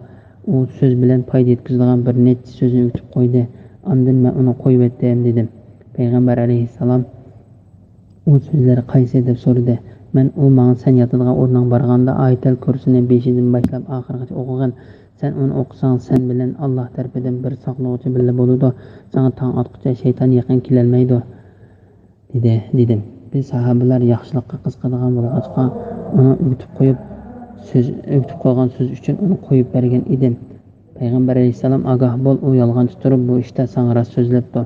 ئۇ سۆز بىلەن پايدا يەتكۈزىدىغان بىر نەچچە سۆزنى ئۆگىتىپ قويدى. ئاندىن مەن ئۇنى قويۇۋەتتىم، دېدىم. پەيغەمبەر ئەلەيھىسسالام: ئۇ سۆزلەر قايسى؟ دەپ سورىدى. مەن: ئۇ ماڭا سەن ياتىدىغان ئورنۇڭغا بارغاندا ئايەتەل كۇرسىنى بېشىدىن باشلاپ ئاخىرغىچە ئوقۇغىن. سەن ئۇنى ئوقۇساڭ، سەن بىلەن ئاللاھ تەرىپىدىن بىر ساقلىغۇچى بىللە بولىدۇ. ساڭا تاڭ ئاتقۇچە شەيتان يېقىن كېلەلمەيدۇ، دېدى، دېدىم. بىز ساھابىلار ياخشىلىققا قىزىقىدىغان بولغاچقا، ئۇنىڭ ئۆگىتىپ قويۇپ سۆز، ئۆگىتىپ قويغان سۆز ئۈچۈن ئۇنى قويۇپ بەرگەن ئىدىم. پەيغەمبەر ئەلەيھىسسالام: ئاگاھ بول، ئۇ يالغانچى تۇرۇپ بۇ ئىشتا ساڭا راست سۆزلەپتۇ.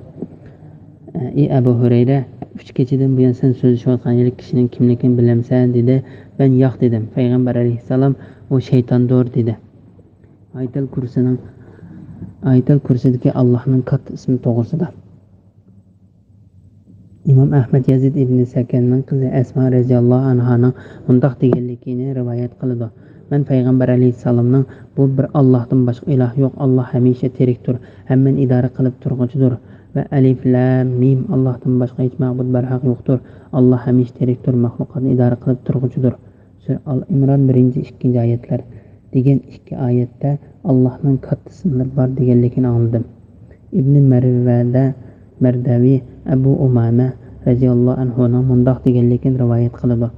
ئى ئەبۇ ھۇرەيرە، ئۈچ كېچىدىن بۇيان سەن سۆزلىشىۋاتقان ھېلىقى كىشىنىڭ كىملىكىنى بىلەمسەن؟ دېدى. مەن: ياق، دېدىم. پەيغەمبەر ئەلەيھىسسالام: ئۇ شەيتاندۇر، دېدى. ئايەتەل كۇرسىنىڭ، ئايەتەل كۇرسىدىكى ئاللاھنىڭ كاتتا ئىسمى توغرىسىدا. ئىمام ئەھمەد يەزىد ئىبنى سەكەننىڭ قىزى ئەسما رەزىياللاھۇ ئەنھانىڭ مۇنداق دېگەنلىكىنى رىۋايەت قىلىدۇ: مەن پەيغەمبەر ئەلەيھىسسالامنىڭ، بۇ بىر ئاللاھتىن باشقا ئىلاھ يوق، ئاللاھ ھەمىشە تىرىكتۇر، ھەممىنى ئىدارە قىلىپ تۇرغۇچىدۇر ۋە ئەلىف لام مىم، ئاللاھتىن باشقا ھېچ مەبۇد بەرھەق يوقتۇر، ئاللاھ ھەمىشە تىرىكتۇر، مەخلۇقاتنى ئىدارە قىلىپ تۇرغۇچىدۇر. سۈرە ئال ئىمران بىرىنچى، ئىككىنچى ئايەتلەر دېگەن ئىككى ئايەتتە ئاللاھنىڭ كاتتا ئىسىملىرى بار دېگەنلىكىنى ئاڭلىدىم. ئىبنى مەرۋەدە مەردەۋى ئەبۇ ئۇمامە رەزىياللاھۇ ئەنھۇنىڭ مۇنداق دېگەنلىكىنى رىۋايەت قىلىدۇ: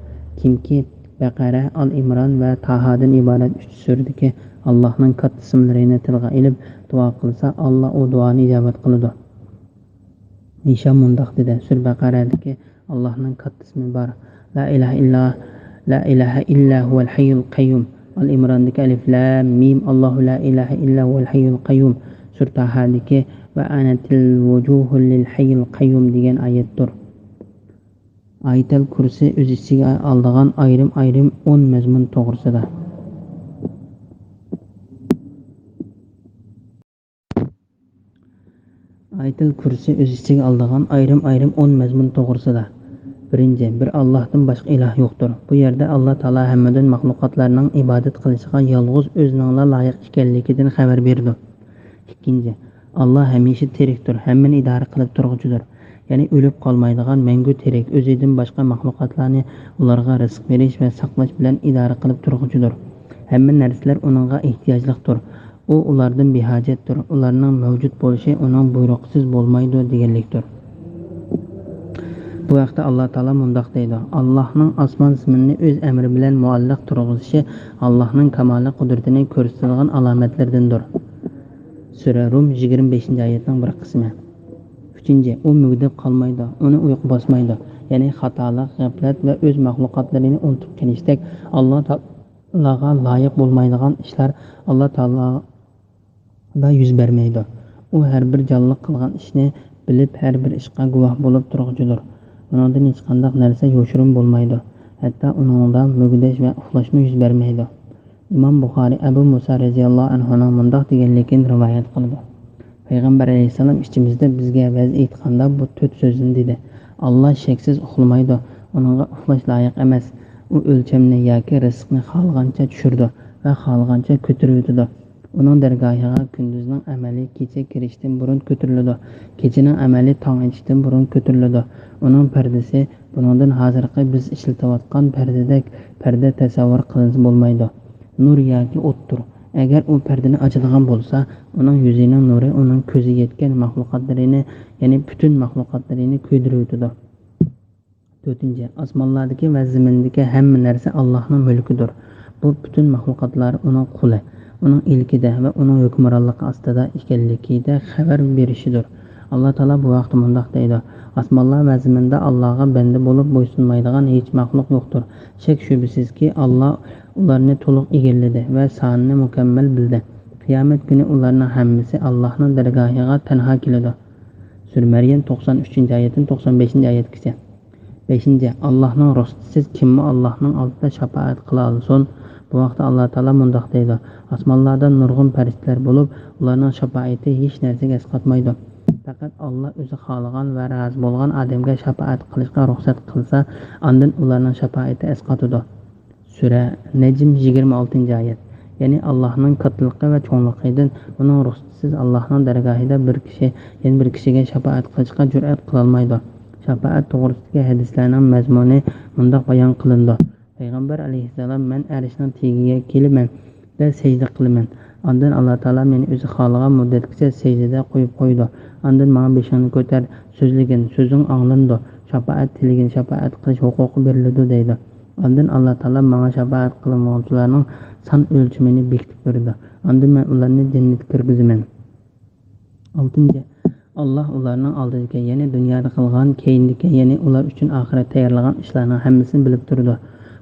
كىمكى بەقەرە، ئال ئىمران ۋە تاھادىن ئىبارەت ئۈچ سۈرىدىكى ئاللاھنىڭ كاتتا ئىسىملىرىنى تىلغا ئېلىپ دۇئا قىلسا، ئاللا ئۇ دۇئانى ئىجابەت قىلىدۇ. ھىشام مۇنداق دېدى: سۈرە بەقەرەدىكى ئاللاھنىڭ كاتتا ئىسمى بار. لا ئىلاھە ئىللا، لا ئىلاھە ئىللا ھۇۋەل ھەييۇل قەييۇم. ئال ئىمراندىكى ئەلىف لام مىم، ئاللاھۇ لا ئىلاھە ئىللا ھۇۋەل ھەييۇل قەييۇم. سۈرە تاھادىكى ۋە ئەنەتىل ۋۇجۇھۇ لىل ھەييىل قەييۇم دېگەن ئايەتتۇر. ئايەتەل كۇرسى ئۆز ئىچىگە ئالىدىغان ئايرىم-ئايرىم ئون مەزمۇن توغرىسىدا. ئايەتەل كۇرسى ئۆز ئىچىگە ئالىدىغان ئايرىم-ئايرىم ئون مەزمۇن توغرىسىدا. بىرىنچى، بىر ئاللاھتىن باشقا ئىلاھ يوقتۇر. بۇ يەردە ئاللا تائالا ھەممىدىن مەخلۇقاتلارنىڭ ئىبادەت قىلىشىغا يالغۇز ئۆزىنىڭلا لايىق ئىكەنلىكىدىن خەۋەر بېرىدۇ. ئىككىنچى، ئاللا ھەمىشە تىرىكتۇر، ھەممىنى ئىدارە قىلىپ تۇرغۇچىدۇر. يەنى ئۆلۈپ قالمايدىغان، مەڭگۈ تىرىك، ئۆزىدىن باشقا مەخلۇقاتلارنى ئۇلارغا رىزىق بېرىش ۋە ساقلاش بىلەن ئىدارە قىلىپ تۇرغۇچىدۇر. ھەممە نەرسىلەر ئۇنىڭغا ئېھتىياجلىقتۇر. ئۇ ئۇلاردىن بىھاجەتتۇر. ئۇلارنىڭ مەۋجۇت بولۇشى ئۇنىڭ بۇيرۇقىسىز بولمايدۇ دېگەنلىكتۇر. بۇ ھەقتە ئاللا تائالا مۇنداق دەيدۇ: ئاللاھنىڭ ئاسمان زېمىننى ئۆز ئەمرى بىلەن مۇئەللەق تۇرغۇزۇشى ئاللاھنىڭ كامالىي قۇدرىتىنى كۆرسىتىدىغان ئالامەتلىرىدىندۇر. سۈرە رۇم، يىگىرمە بەشىنچى ئايەتنىڭ بىر قىسمى. ئۈچىنچى، ئۇ مۈگدەپ قالمايدۇ، ئۇنى ئۇيقۇ باسمايدۇ. يەنى خاتالىق، غەپلەت ۋە ئۆز مەخلۇقاتلىرىنى ئۇنتۇپ قېلىشتەك ئاللا تائالاغا لايىق بولمايدىغان ئىشلار ئاللا تائالا دا يۈز بەرمەيدۇ. ئۇ ھەر بىر جانلىق قىلغان ئىشنى بىلىپ، ھەر بىر ئىشقا گۇۋاھ بولۇپ تۇرغۇچىدۇر. ئۇنىڭدىن ھېچقانداق نەرسە يوشۇرۇن بولمايدۇ. ھەتتا ئۇنىڭدا مۈگدەش ۋە ئۇخلاشمۇ يۈز بەرمەيدۇ. ئىمام بۇخارى ئەبۇ مۇسا رەزىياللاھۇ ئەنھۇنىڭ مۇنداق دېگەنلىكىنى رىۋايەت قىلىدۇ: پەيغەمبەر ئەلەيھىسسالام ئىچىمىزدە بىزگە ۋەز ئېيتقاندا بۇ تۆت سۆزنى دېدى: ئاللا شەكسىز ئۇخلىمايدۇ، ئۇنىڭغا ئۇخلاش لايىق ئەمەس. ئۇ ئۆلچەمنى ياكى رىزىقنى خالىغانچە چۈشۈرىدۇ ۋە خالىغانچە كۆتۈرۈۋېتىدۇ. ئۇنىڭ دەرگاھىغا كۈندۈزنىڭ ئەمەلى كېچە كىرىشتىن بۇرۇن كۆتۈرۈلىدۇ، كېچىنىڭ ئەمەلى تاڭ ئېتىشتىن بۇرۇن كۆتۈرۈلىدۇ. ئۇنىڭ پەردىسى بۇنىڭدىن ھازىرقى بىز ئىشلىتىۋاتقان پەردىدەك پەردە تەسەۋۋۇر قىلىنسا بولمايدۇ. نۇر ياكى ئوتتۇر. ئەگەر ئۇ پەردىنى ئاچىدىغان بولسا، ئۇنىڭ يۈزىنىڭ نۇرى ئۇنىڭ كۆزى يەتكەن مەخلۇقاتلىرىنى، يەنى پۈتۈن مەخلۇقاتلىرىنى كۆيدۈرۈۋېتىدۇ. تۆتىنچى، ئاسمانلاردىكى ۋە زېمىندىكى ھەممە نەرسە ئاللاھنىڭ مۈلكىدۇر. بۇ پۈتۈن مەخلۇقاتلار ئۇنىڭ قۇلى، ئۇنىڭ ئىلكىدە ۋە ئۇنىڭ ھۆكۈمرانلىقى ئاستىدا ئىكەنلىكىدە خەۋەر بېرىشىدۇر. ئاللا تائالا بۇ ھەقتە مۇنداق دەيدۇ: ئاسمانلار ۋە زېمىندا ئاللاغا بەندە بولۇپ بويسۇنمايدىغان ھېچ مەخلۇق يوقتۇر. شەك-شۈبھىسىزكى، ئاللا ئۇلارنى تولۇق ئىگىلىدى ۋە سانىنى مۇكەممەل بىلدى. قىيامەت كۈنى ئۇلارنىڭ ھەممىسى ئاللاھنىڭ دەرگاھىغا تەنھا كېلىدۇ. سۈرە مەريەم، توقسان ئۈچىنچى ئايەتتىن توقسان بەشىنچى ئايەتكىچە. بەشىنچى، ئاللاھنىڭ رۇخسىتىسىز كىممۇ ئاللاھنىڭ ئالدىدا شاپائەت قىلالىسۇن؟ بۇ ھەقتە ئاللا تائالا مۇنداق دەيدۇ: ئاسمانلاردا نۇرغۇن پەرىشتىلەر بولۇپ، ئۇلارنىڭ شاپائىتى ھېچ نەرسىگە ئەسقاتمايدۇ. پەقەت ئاللا ئۆزى خالىغان ۋە رازى بولغان ئادەمگە شاپائەت قىلىشقا رۇخسەت قىلسا، ئاندىن ئۇلارنىڭ شاپائىتى ئەسقاتىدۇ. سۈرە نەجم، يىگىرمە ئالتىنچى ئايەت. يەنى ئاللاھنىڭ كاتتىلىقى ۋە چوڭلۇقىدىن، ئۇنىڭ رۇخسىتىسىز ئاللاھنىڭ دەرگاھىدا بىر كىشى يەنە بىر كىشىگە شاپائەت قىلىشقا جۈرئەت قىلالمايدۇ. شاپائەت توغرىسىدىكى ھەدىسلەرنىڭ مەزمۇنى مۇنداق بايان قىلىنىدۇ: پەيغەمبەر ئەلەيھىسسالام، مەن ئەرشنىڭ تېگىگە كېلىمەن دە سەجدە قىلىمەن. ئاندىن ئاللا تائالا مېنى ئۆزى خالىغان مۇددەتكىچە سەجدىدە قويۇپ قويىدۇ. ئاندىن ماڭا بېشىڭنى كۆتەر، سۆزلىگىن، سۆزۈڭ ئاڭلىنىدۇ. شاپائەت تىلىگىن، شاپائەت قىلىش ھوقۇقى بېرىلىدۇ دەيدۇ. ئاندىن ئاللا تائالا ماڭا شاپائەت قىلمىغۇچىلارنىڭ سان ئۆلچىمىنى بېكىتىپ بېرىدۇ. ئاندىن مەن ئۇلارنى جەننەتكە كىرگۈزىمەن. ئالتىنچى، ئاللا ئۇلارنىڭ ئالدىدىكى، يەنى دۇنيادا قىلغان، كەينىدىكى، يەنى ئۇلار ئۈچۈن ئاخىرەت تەييارلىغان ئىشلارنىڭ ھەممىسىنى بىلىپ تۇرىدۇ.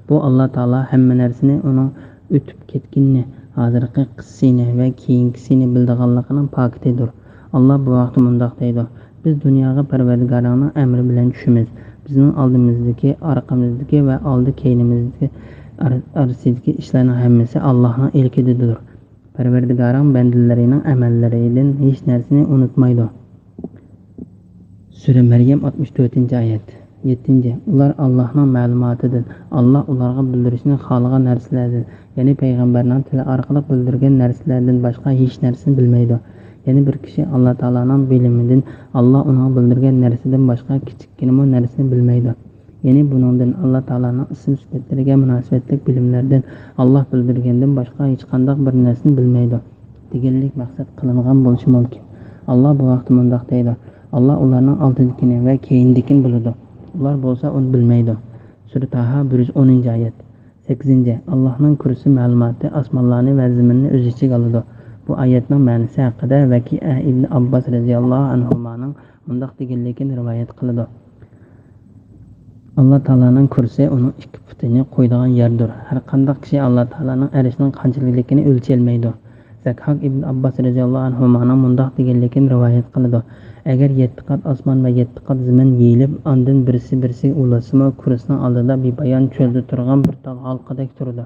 بۇ ئاللا تائالا ھەممە نەرسىنى ئۇنىڭ ئۆتۈپ كەتكىنىنى، ھازىرقى قىسسىنى ۋە كېيىنكىسىنى بىلىدىغانلىقىنىڭ پاكىتىدۇر. ئاللا بۇ ھەقتە مۇنداق دەيدۇ: بىز دۇنياغا پەرۋەردىگارىڭنىڭ ئەمرى بىلەن چۈشىمىز. بىزنىڭ ئالدىمىزدىكى، ئارقىمىزدىكى ۋە ئالدى كەينىمىزدىكى ئار-، ئارىسىدىكى ئىشلارنىڭ ھەممىسى ئاللانىڭ ئىلكىدىدۇر. پەرۋەردىگارىڭ بەندىلىرىنىڭ ئەمەللىرىدىن ھېچ نەرسىنى ئۇنتۇمايدۇ. سۈرە مەريەم، ئاتمىش تۆتىنچى ئايەت. يەتتىنچى، ئۇلار ئاللاھنىڭ مەلۇماتىدىن، ئاللاھ ئۇلارغا بىلدۈرۈشنى خالىغان نەرسىلەردىن، يەنى پەيغەمبەرنىڭ تىلى ئارقىلىق بىلدۈرگەن نەرسىلەردىن باشقا ھېچ نەرسىنى بىلمەيدۇ. يەنى بىر كىشى ئاللاھ تائالانىڭ بىلىمىدىن، ئاللاھ ئۇنىڭغا بىلدۈرگەن نەرسىدىن باشقا كىچىككىنىمۇ نەرسىنى بىلمەيدۇ. يەنى بۇنىڭدىن ئاللاھ تائالانىڭ ئىسىم سۈپەتلىرىگە مۇناسىۋەتلىك بىلىملەردىن، ئاللاھ بىلدۈرگەندىن باشقا ھېچقانداق بىر نەرسىنى بىلمەيدۇ، دېگەنلىك مەقسەت قىلىنغان بولۇشى مۇمكىن. ئاللاھ بۇ ھەقتە مۇنداق دەيدۇ، ئاللاھ ئۇلارنىڭ ئالدىدىكىنى ۋە كەينىدىكىنى بىلىدۇ. ئۇلار بولسا ئۇنى بىلمەيدۇ. سۈرە تاھا، بىر يۈز ئونىنچى ئايەت. سەككىزىنچى، ئاللاھنىڭ كۈرسى مەلۇماتى ئاسمانلارنى ۋە زېمىننى ئۆز ئىچىگە ئالىدۇ. بۇ ئايەتنىڭ مەنىسى ھەققىدە ۋەكىئە ئىبنى ئابباس رەزىياللاھۇ ئەنھۇمانىڭ مۇنداق دېگەنلىكىنى رىۋايەت قىلىدۇ، ئاللاھ تائالانىڭ كۈرسى ئۇنىڭ ئىككى پۇتىنى قويىدىغان يەردۇر. ھەرقانداق كىشى ئاللاھ تائالانىڭ ئەرشىنىڭ قانچىلىكىنى ئۆلچىيەلمەيدۇ. زەكھاك ئىبن ئابباس رەزىياللاھۇ ئەنھۇمانىڭ مۇنداق دېگەنلىكىنى رىۋايەت قىلىدۇ، ئەگەر يەتتە قات ئاسمان ۋە يەتتە قات زېمىن يېيىلىپ، ئاندىن بىرسى بىرسىگە ئۇلاشسىمۇ، كۈرسىنىڭ ئالدىدا بىپايان چۆلدە تۇرغان بىر تال ھالقىدەك تۇرىدۇ.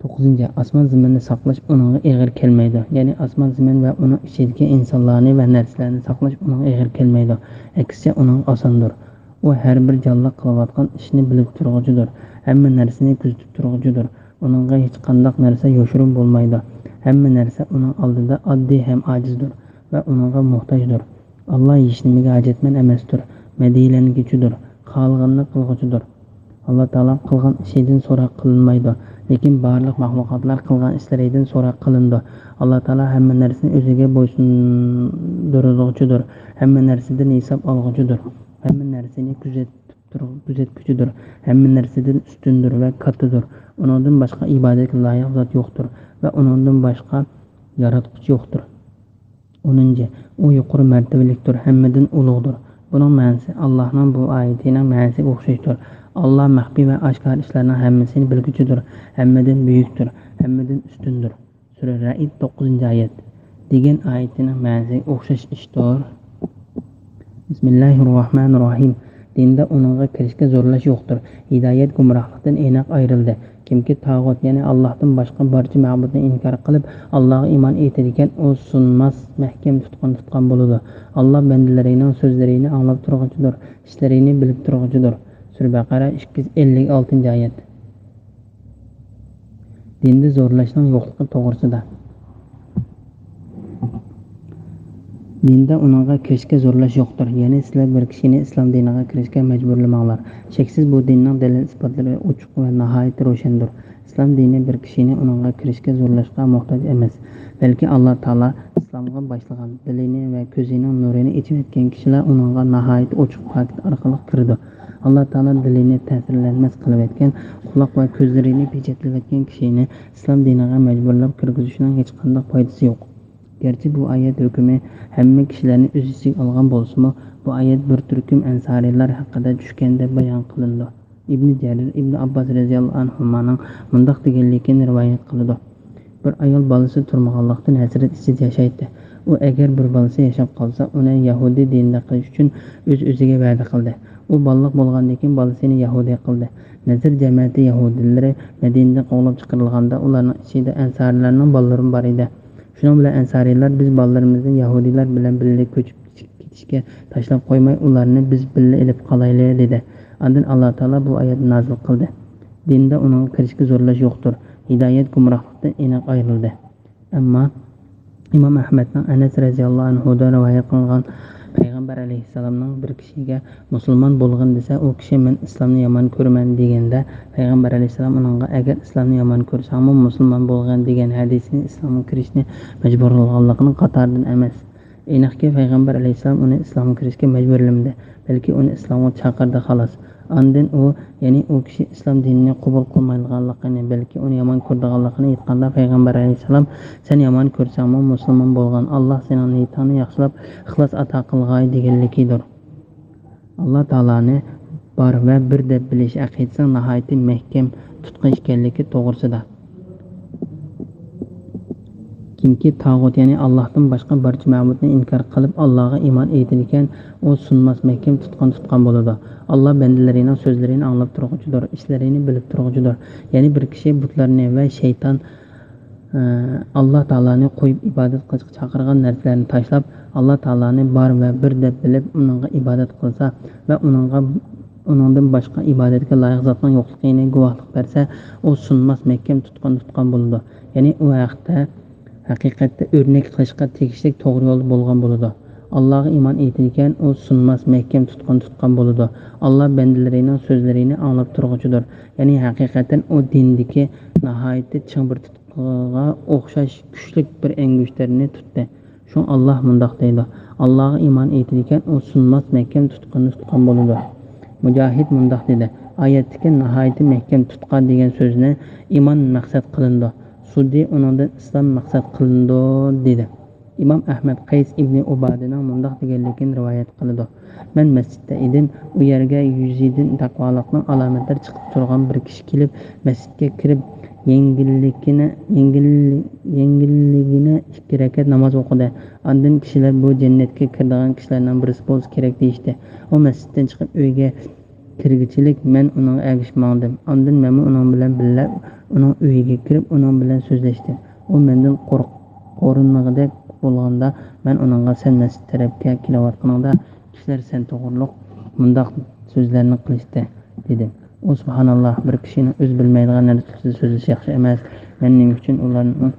توققۇزىنچى، ئاسمان زېمىننى ساقلاش ئۇنىڭغا ئېغىر كەلمەيدۇ. يەنى ئاسمان زېمىن ۋە ئۇنىڭ ئىچىدىكى ئىنسانلارنى ۋە نەرسىلەرنى ساقلاش ئۇنىڭغا ئېغىر كەلمەيدۇ. ئەكسىچە ئۇنىڭغا ئاساندۇر. ئۇ ھەر بىر جانلىق قىلىۋاتقان ئىشنى بىلىپ تۇرغۇچىدۇر. ھەممە نەرسىنى كۆزىتىپ تۇرغۇچىدۇر. ئۇنىڭغا ھېچقانداق نەرسە يوشۇرۇن بولمايدۇ. ھەممە نەرسە ئۇنىڭ ئالدىدا ئاددىي ھەم ئاجىزدۇر ۋە ئۇنىڭغا موھتاجدۇر. ئاللاھ ھېچنېمىگە ھاجەتمەن ئەمەستۇر، مەدھىيلەنگۈچىدۇر، خالىغىنىنى قىلغۇچىدۇر. ئاللاھ تائالا قىلغان ئىشىدىن سوراق قىلىنمايدۇ، لېكىن بارلىق مەخلۇقاتلار قىلغان ئىشلىرىدىن سوراق قىلىنىدۇ. ئاللاھ تائالا ھەممە نەرسىنى ئۆزىگە بويسۇندۇرغۇچىدۇر، ھەممە نەرسىدىن ھېساب ئالغۇچىدۇر، ھەممە نەرسىنى كۆزەتكۈچىدۇر، ھەممە نەرسىدىن ئۈستۈندۇر ۋە كاتتىدۇر. ئۇنىڭدىن باشقا ئىبادەتكە لايىق زات يوقتۇر ۋە ئۇنىڭدىن باشقا ياراتقۇچى يوقتۇر. ئونىنچى، ئۇ يۇقىرى مەرتىۋىلىكتۇر، ھەممىدىن ئۇلۇغدۇر. بۇنىڭ مەنىسى، ئاللاھنىڭ بۇ ئايىتىنىڭ مەنىسىگە ئوخشاشتۇر. ئاللاھ مەخپىي ۋە ئاشكارا ئىشلارنىڭ ھەممىسىنى بىلگۈچىدۇر، ھەممىدىن بۈيۈكتۇر، ھەممىدىن ئۈستۈندۇر. سۈرە رەئد، توققۇزىنچى ئايەت. دېگەن ئايىتىنىڭ مەنىسىگە ئوخشاش ئىشتۇر. بىسمىللاھىررەھمانىررەھىم. دىندا ئۇنىڭغا كىرىشكە زورلاش يوقتۇر. ھىدايەت گۇمراھلىقتىن ئېنىق ئايرىلدى. كىمكى تاغۇت، يەنى ئاللاھتىن باشقا بارچە مەبۇدنى ئىنكار قىلىپ، ئاللاھقا ئىمان ئېيتىدىكەن، ئۇ سۇنماس، مەھكەم تۇتقان تۇتقان بولىدۇ. ئاللاھ بەندىلىرىنىڭ سۆزلىرىنى ئاڭلاپ تۇرغۇچىدۇر، ئىشلىرىنى بىلىپ تۇرغۇچىدۇر. سۈرە بەقەرە، ئىككى يۈز ئەللىك ئالتىنچى ئايەت. دىندا زورلاشنىڭ يوقلۇقى توغرىسىدا. دىندا ئۇنىڭغا كىرىشكە زورلاش يوقتۇر. يەنى سىلەر بىر كىشىنى ئىسلام دىنىغا كىرىشكە مەجبۇرلىماڭلار. شەكسىز بۇ دىننىڭ دەلىل-ئىسپاتلىرى ئوچۇق ۋە ناھايىتى روشەندۇر. ئىسلام دىنى بىر كىشىنى ئۇنىڭغا كىرىشكە زورلاشقا موھتاج ئەمەس. بەلكى ئاللاھ تائالا ئىسلامغا باشلىغان، دىلىنى ۋە كۆزىنىڭ نۇرىنى ئېچىۋەتكەن كىشىلەر ئۇنىڭغا ناھايىتى ئوچۇق پاكىت ئارقىلىق كىرىدۇ. ئاللاھ تائالا دىلىنى تەسىرلەنمەس قىلىۋەتكەن، قۇلاق ۋە كۆزلىرىنى پېچەتلىۋەتكەن كىشىنى ئىسلام دىنىغا مەجبۇرلاپ كىرگۈزۈشنىڭ ھېچقانداق پايدىسى يوق. گەرچە بۇ ئايەت ھۆكمى ھەممە كىشىلەرنى ئۆز ئىچىگە ئالغان بولسىمۇ، بۇ ئايەت بىر تۈركۈم ئەنسارىيلار ھەققىدە چۈشكەن دەپ بايان قىلىنىدۇ. ئىبنى جەرىر ئىبنى ئابباس رەزىياللاھۇ ئەنھۇمانىڭ مۇنداق دېگەنلىكىنى رىۋايەت قىلىدۇ، بىر ئايال بالىسى تۇرمىغانلىقتىن ھەسرەت ئىچىدە ياشايتتى. ئۇ ئەگەر بىر بالىسى ياشاپ قالسا، ئۇنى يەھۇدىي دىنىدا قىلىش ئۈچۈن ئۆز-ئۆزىگە ۋەدە قىلدى. ئۇ بالىلىق بولغاندىن كېيىن بالىسىنى يەھۇدىي قىلدى. نەزىر جەمەتى يەھۇدىيلىرى مەدىنىدىن قوغلاپ چىقىرىلغاندا، ئۇلارنىڭ ئىچىدە ئەنسارىيلارنىڭ بالىلىرىمۇ بار ئىدى. شۇنىڭ بىلەن ئەنسارىيلار، بىز بالىلىرىمىزنى يەھۇدىيلار بىلەن بىللە كۆچۈپ كېتىشكە تاشلاپ قويماي، ئۇلارنى بىز بىللە ئېلىپ قالايلى، دېدى. ئاندىن ئاللا تائالا بۇ ئايەتنى نازىل قىلدى، دىندا ئۇنىڭغا كىرىشكە زورلاش يوقتۇر. ھىدايەت گۇمراھلىقتىن ئېنىق ئايرىلدى. ئەمما ئىمام ئەھمەدنىڭ ئەنەس رەزىياللاھۇ ئەنھۇدىن رىۋايەت قىلغان پەيغەمبەر ئەلەيھىسسالامنىڭ بىر كىشىگە مۇسۇلمان بولغىن دېسە، ئۇ كىشى مەن ئىسلامنى يامان كۆرىمەن دېگەندە، پەيغەمبەر ئەلەيھىسسالام ئۇنىڭغا ئەگەر ئىسلامنى يامان كۆرسەڭمۇ مۇسۇلمان بولغىن دېگەن ھەدىسىنى ئىسلامغا كىرىشنى مەجبۇر قىلغانلىقىنىڭ قاتارىدىن ئەمەس. ئېنىقكى، پەيغەمبەر ئەلەيھىسسالام ئۇنى ئىسلامغا كىرىشكە مەجبۇرلىمىدى، بەلكى ئۇنى ئىسلامغا چاقىردى، خالاس. ئاندىن ئۇ، يەنى ئۇ كىشى ئىسلام دىنىنى قوبۇل قىلمايدىغانلىقىنى، بەلكى ئۇنى يامان كۆرىدىغانلىقىنى ئېيتقاندا، پەيغەمبەر ئەلەيھىسسالام، سەن يامان كۆرسەڭمۇ مۇسۇلمان بولغىن، ئاللا سېنىڭ نىيىتىڭنى ياخشىلاپ، ئىخلاس ئاتا قىلغاي دېگەنلىكىدۇر. ئاللا تائالانى بار ۋە بىر دەپ بىلىش ئەقىدىسىنىڭ ناھايىتى مەھكەم تۇتقا ئىكەنلىكى توغرىسىدا. كىمكى تاغۇت، يەنى ئاللاھتىن باشقا بارچە مەبۇدنى ئىنكار قىلىپ، ئاللاغا ئىمان ئېيتىدىكەن، ئۇ سۇنماس، مەھكەم تۇتقان تۇتقان بولىدۇ. ئاللا بەندىلىرىنىڭ سۆزلىرىنى ئاڭلاپ تۇرغۇچىدۇر، ئىشلىرىنى بىلىپ تۇرغۇچىدۇر. يەنى بىر كىشى بۇتلارنى ۋە شەيتان ئاللا تائالانى قويۇپ ئىبادەت قىلىشقا چاقىرغان نەرسىلەرنى تاشلاپ، ئاللا تائالانى بار ۋە بىر دەپ بىلىپ، ئۇنىڭغا ئىبادەت قىلسا ۋە ئۇنىڭغا، ئۇنىڭدىن باشقا ئىبادەتكە لايىق زاتنىڭ يوقلۇقىنى گۇۋاھلىق بەرسە، ئۇ سۇنماس مەھكەم تۇتقان تۇتقان بولىدۇ. يەنى ئۇ ھەقتە ھەقىقەتتە ئۆرنەك قىلىشقا تېگىشلىك توغرا يولدا بولغان بولىدۇ. ئاللاغا ئىمان ئېيتىدىكەن، ئۇ سۇنماس مەھكەم تۇتقان تۇتقان بولىدۇ. ئاللا بەندىلىرىنىڭ سۆزلىرىنى ئاڭلاپ تۇرغۇچىدۇر. يەنى ھەقىقەتەن ئۇ دىندىكى ناھايىتى چىڭ بىر تۇتقىغا ئوخشاش كۈچلۈك بىر ئەڭگۈشتەرنى تۇتتى. شۇڭا ئاللا مۇنداق دەيدۇ، ئاللاغا ئىمان ئېيتىدىكەن، ئۇ سۇنماس مەھكەم تۇتقىنى تۇتقان بولىدۇ. مۇجاھىد مۇنداق دېدى، ئايەتتىكى ناھايىتى مەھكەم تۇتقا دېگەن سۆزنى ئىمان مەقسەت قىلىنىدۇ. سۇددى ئۇنىڭدىن ئىسلام مەقسەت قىلىنىدۇ دېدى. ئىمام ئەھمەد قەيس ئىبنى ئۇبادىنىڭ مۇنداق دېگەنلىكىنى رىۋايەت قىلىدۇ، مەن مەسچىتتە ئىدىم. ئۇ يەرگە يۈزىدىن تەقۋالىقنىڭ ئالامەتلىرى چىقىپ تۇرغان بىر كىشى كېلىپ، مەسچىتكە كىرىپ، يەڭگىللىكىنى، يەڭگىل-، يەڭگىللىكىنى ئىككى رەكەت ناماز ئوقۇدى. ئاندىن كىشىلەر بۇ جەننەتكە كىرىدىغان كىشىلەرنىڭ بىرسى بولسا كېرەك دېيىشتى. ئۇ مەسچىتتىن چىقىپ ئۆيگە كىرگۈچىلىك مەن ئۇنىڭغا ئەگىشىپ ماڭدىم. ئاندىن مەنمۇ ئۇنىڭ بىلەن بىللە ئۇنىڭ ئۆيىگە كىرىپ، ئۇنىڭ بىلەن سۆزلەشتىم. ئۇ مەندىن قورق-، قورقۇنغۇدەك بولغاندا، مەن ئۇنىڭغا، سەن مەسچىت تەرەپكە كېلىۋاتقىنىڭدا، كىشىلەر سەن توغرۇلۇق مۇنداق سۆزلەرنى قىلىشتى، دېدىم. ئۇ، سۇبھاناللا، بىر كىشىنىڭ ئۆزى بىلمەيدىغان نەرسە توغرىسىدا سۆزلىشى ياخشى ئەمەس. مەن نېمە ئۈچۈن ئۇلارنىڭ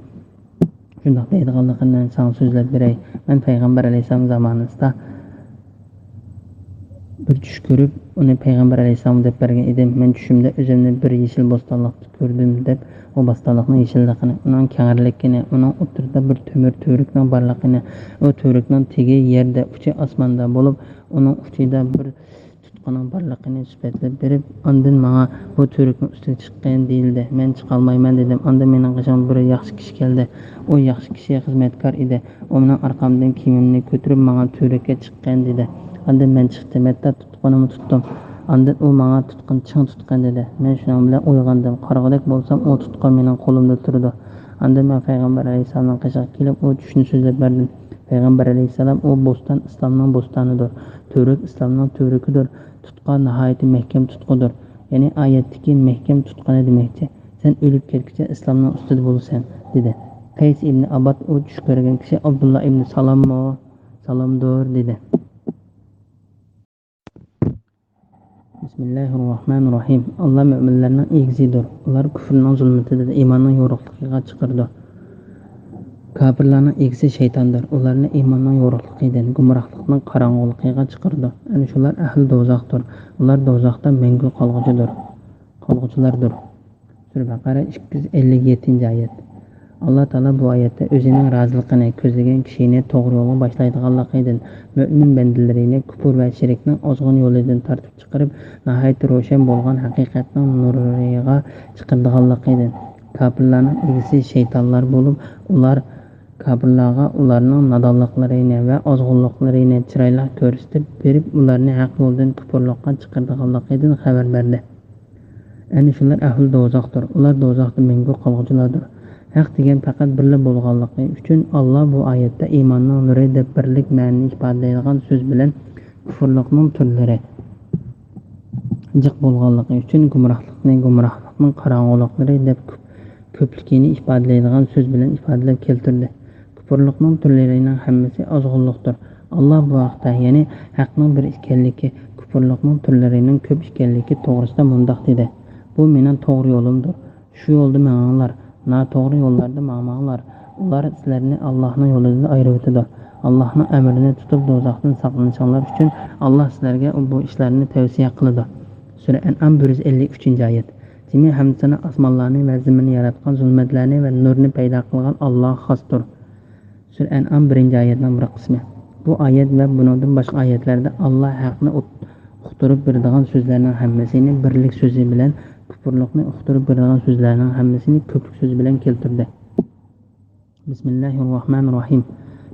شۇنداق دەيدىغانلىقىنى ساڭا سۆزلەپ بېرەي. مەن پەيغەمبەر ئەلەيھىسسالام زامانىسىدا بىر چۈش كۆرۈپ، ئۇنى پەيغەمبەر ئەلەيھىسسالامغا دەپ بەرگەن ئىدىم. مەن چۈشۈمدە ئۆزۈمنى بىر يېشىل بوستانلىقتا كۆردۈم، دەپ، ئۇ بوستانلىقنىڭ يېشىللىقىنى، ئۇنىڭ كەڭرىلىكىنى، ئۇنىڭ ئوتتۇرىدا بىر تۆمۈر تۈۋرۈكنىڭ بارلىقىنى، ئۇ تۈۋرۈكنىڭ تېگى يەردە، ئۇچى ئاسماندا بولۇپ، ئۇنىڭ ئۇچىدا بىر تۇتقىنىڭ بارلىقىنى سۈپەتلەپ بېرىپ، ئاندىن ماڭا، بۇ تۈۋرۈكنىڭ ئۈستىگە چىققىن، دېيىلدى. مەن چىقالمايمەن، دېدىم. ئاندىن مېنىڭ قېشىمغا بىر ياخشى كىشى كەلدى. ئۇ ياخشى كىشى خىزمەتكار ئىدى. ئۇ مېنىڭ ئارقامدىن كىيىمىمنى كۆتۈرۈپ، ماڭا، تۈۋرۈككە چىققىن، دېدى. ئاندىن مەن چىقتىم، ھەتتا تۇتقىنىمۇ تۇتتۇم. ئاندىن ئۇ ماڭا تۇتقىن، چىڭ تۇتقىن، دېدى. مەن شۇنىڭ بىلەن ئويغاندىم. قارىغۇدەك بولسام، ئۇ تۇتقىن مېنىڭ قولۇمدا تۇرىدۇ. ئاندىن مەن پەيغەمبەر ئەلەيھىسسالامنىڭ قېشىغا كېلىپ، ئۇ چۈشنى سۆزلەپ بەردىم. پەيغەمبەر ئەلەيھىسسالام، ئۇ بوستان ئىسلامنىڭ بوستانىدۇر. تۈۋرۈك ئىسلامنىڭ تۈۋرۈكىدۇر. تۇتقا ناھايىتى مەھكەم تۇتقىدۇر. يەنى ئايەتتىكى مەھكەم تۇتقىنى دېمەكچى. سەن ئۆلۈپ كەتكۈچە ئىسلامنىڭ ئۈستىدە بولىسەن، دېدى. قەيس ئىبنى ئاباد، ئۇ چۈش كۆرگەن كىشى ئابدۇللا ئىبنى سالاممۇ؟ سالامدۇر، دېدى. بىسمىللاھىر راھمانىر راھىم. ئاللا مۆمىنلەرنىڭ ئىگىسىدۇر. ئۇلار كۇفرنىڭ زۇلمىتىدىن ئىماننىڭ يورۇقلۇقىغا چىقىرىدۇ. كاپىرلارنىڭ ئىگىسى شەيتاندۇر. ئۇلارنى ئىماننىڭ يورۇقلۇقىدىن، گۇمراھلىقنىڭ قاراڭغۇلۇقىغا چىقىرىدۇ. ئەنە شۇلار ئەھلى دوزاختۇر. ئۇلار دوزاختا مەڭگۈ قالغۇچىدۇر، قالغۇچىلاردۇر. سۈرە بەقەرە، ئىككى يۈز ئەللىك يەتتىنچى ئايەت. ئاللا تائالا بۇ ئايەتتە ئۆزىنىڭ رازىلىقىنى، كۆزلىگەن كىشىنى توغرا يولغا باشلايدىغانلىقىدىن، مۆمىن بەندىلىرىنى كۇپۇر ۋە شىركنىڭ ئازغۇن يولىدىن تارتىپ چىقىرىپ، ناھايىتى روشەن بولغان ھەقىقەتنىڭ نۇرىغا چىقىرىدىغانلىقىدىن، كاپىرلارنىڭ ئىگىسى شەيتانلار بولۇپ، ئۇلار كاپىرلارغا ئۇلارنىڭ نادانلىقلىرىنى ۋە ئازغۇنلۇقلىرىنى چىرايلىق كۆرسىتىپ بېرىپ، ئۇلارنى ھەق يولدىن كۇپۇرلۇققا چىقىرىدىغانلىقىدىن خەۋەر بەردى. ئەنە شۇلار ئەھلى دوزاختۇر. ئۇلار دوزاختا مەڭگۈ قالغۇچىلاردۇر. ھەق دېگەن پەقەت بىرلا بولغانلىقى ئۈچۈن، ئاللا بۇ ئايەتتە ئىماننىڭ نۇرى دەپ بىرلىك مەنىنى ئىپادىلەيدىغان سۆز بىلەن كۇفرلۇقنىڭ تۈرلىرى جىق بولغانلىقى ئۈچۈن، گۇمراھلىقنى گۇمراھلىقنىڭ قاراڭغۇلۇقلىرى دەپ كۆپ-، كۆپلۈكىنى ئىپادىلەيدىغان سۆز بىلەن ئىپادىلەپ كەلتۈردى. كۇپۇرلۇقنىڭ تۈرلىرىنىڭ ھەممىسى ئازغۇنلۇقتۇر. ئاللا بۇ ھەقتە، يەنى ھەقنىڭ بىر ئىكەنلىكى، كۇپۇرلۇقنىڭ تۈرلىرىنىڭ كۆپ ئىكەنلىكى توغرىسىدا مۇنداق دېدى، بۇ مېنىڭ توغرا يولۇمدۇر. شۇ يولدا مېڭىڭلار. ناتوغرا يوللاردا ماڭماڭلار. ئۇلار سىلەرنى ئاللاھنىڭ يولىدىن ئايرىۋېتىدۇ. ئاللاھنىڭ ئەمرىنى تۇتۇپ، دوزاختىن ساقلىنىشىڭلار ئۈچۈن ئاللا سىلەرگە بۇ ئىشلارنى تەۋسىيە قىلىدۇ. سۈرە ئەنئام، بىر يۈز ئەللىك ئۈچىنچى ئايەت. جىمى ھەمدۇ سانا ئاسمانلارنى ۋە زېمىننى ياراتقان، زۇلمەتلەرنى ۋە نۇرنى پەيدا قىلغان ئاللاغا خاستۇر. سۈرە ئەنئام، بىرىنچى ئايەتنىڭ بىر قىسمى. بۇ ئايەت ۋە بۇنىڭدىن باشقا ئايەتلەردە ئاللا ھەقنى ئۇت-، ئۇقتۇرۇپ بېرىدىغان سۆزلەرنىڭ ھەممىسىنى بىرلىك سۆزى بىلەن، كۇپۇرلۇقنى ئۇقتۇرۇپ بېرىدىغان سۆزلەرنىڭ ھەممىسىنى كۆپلۈك سۆزى بىلەن كەلتۈردى. بىسمىللاھىر راھمانىر راھىم.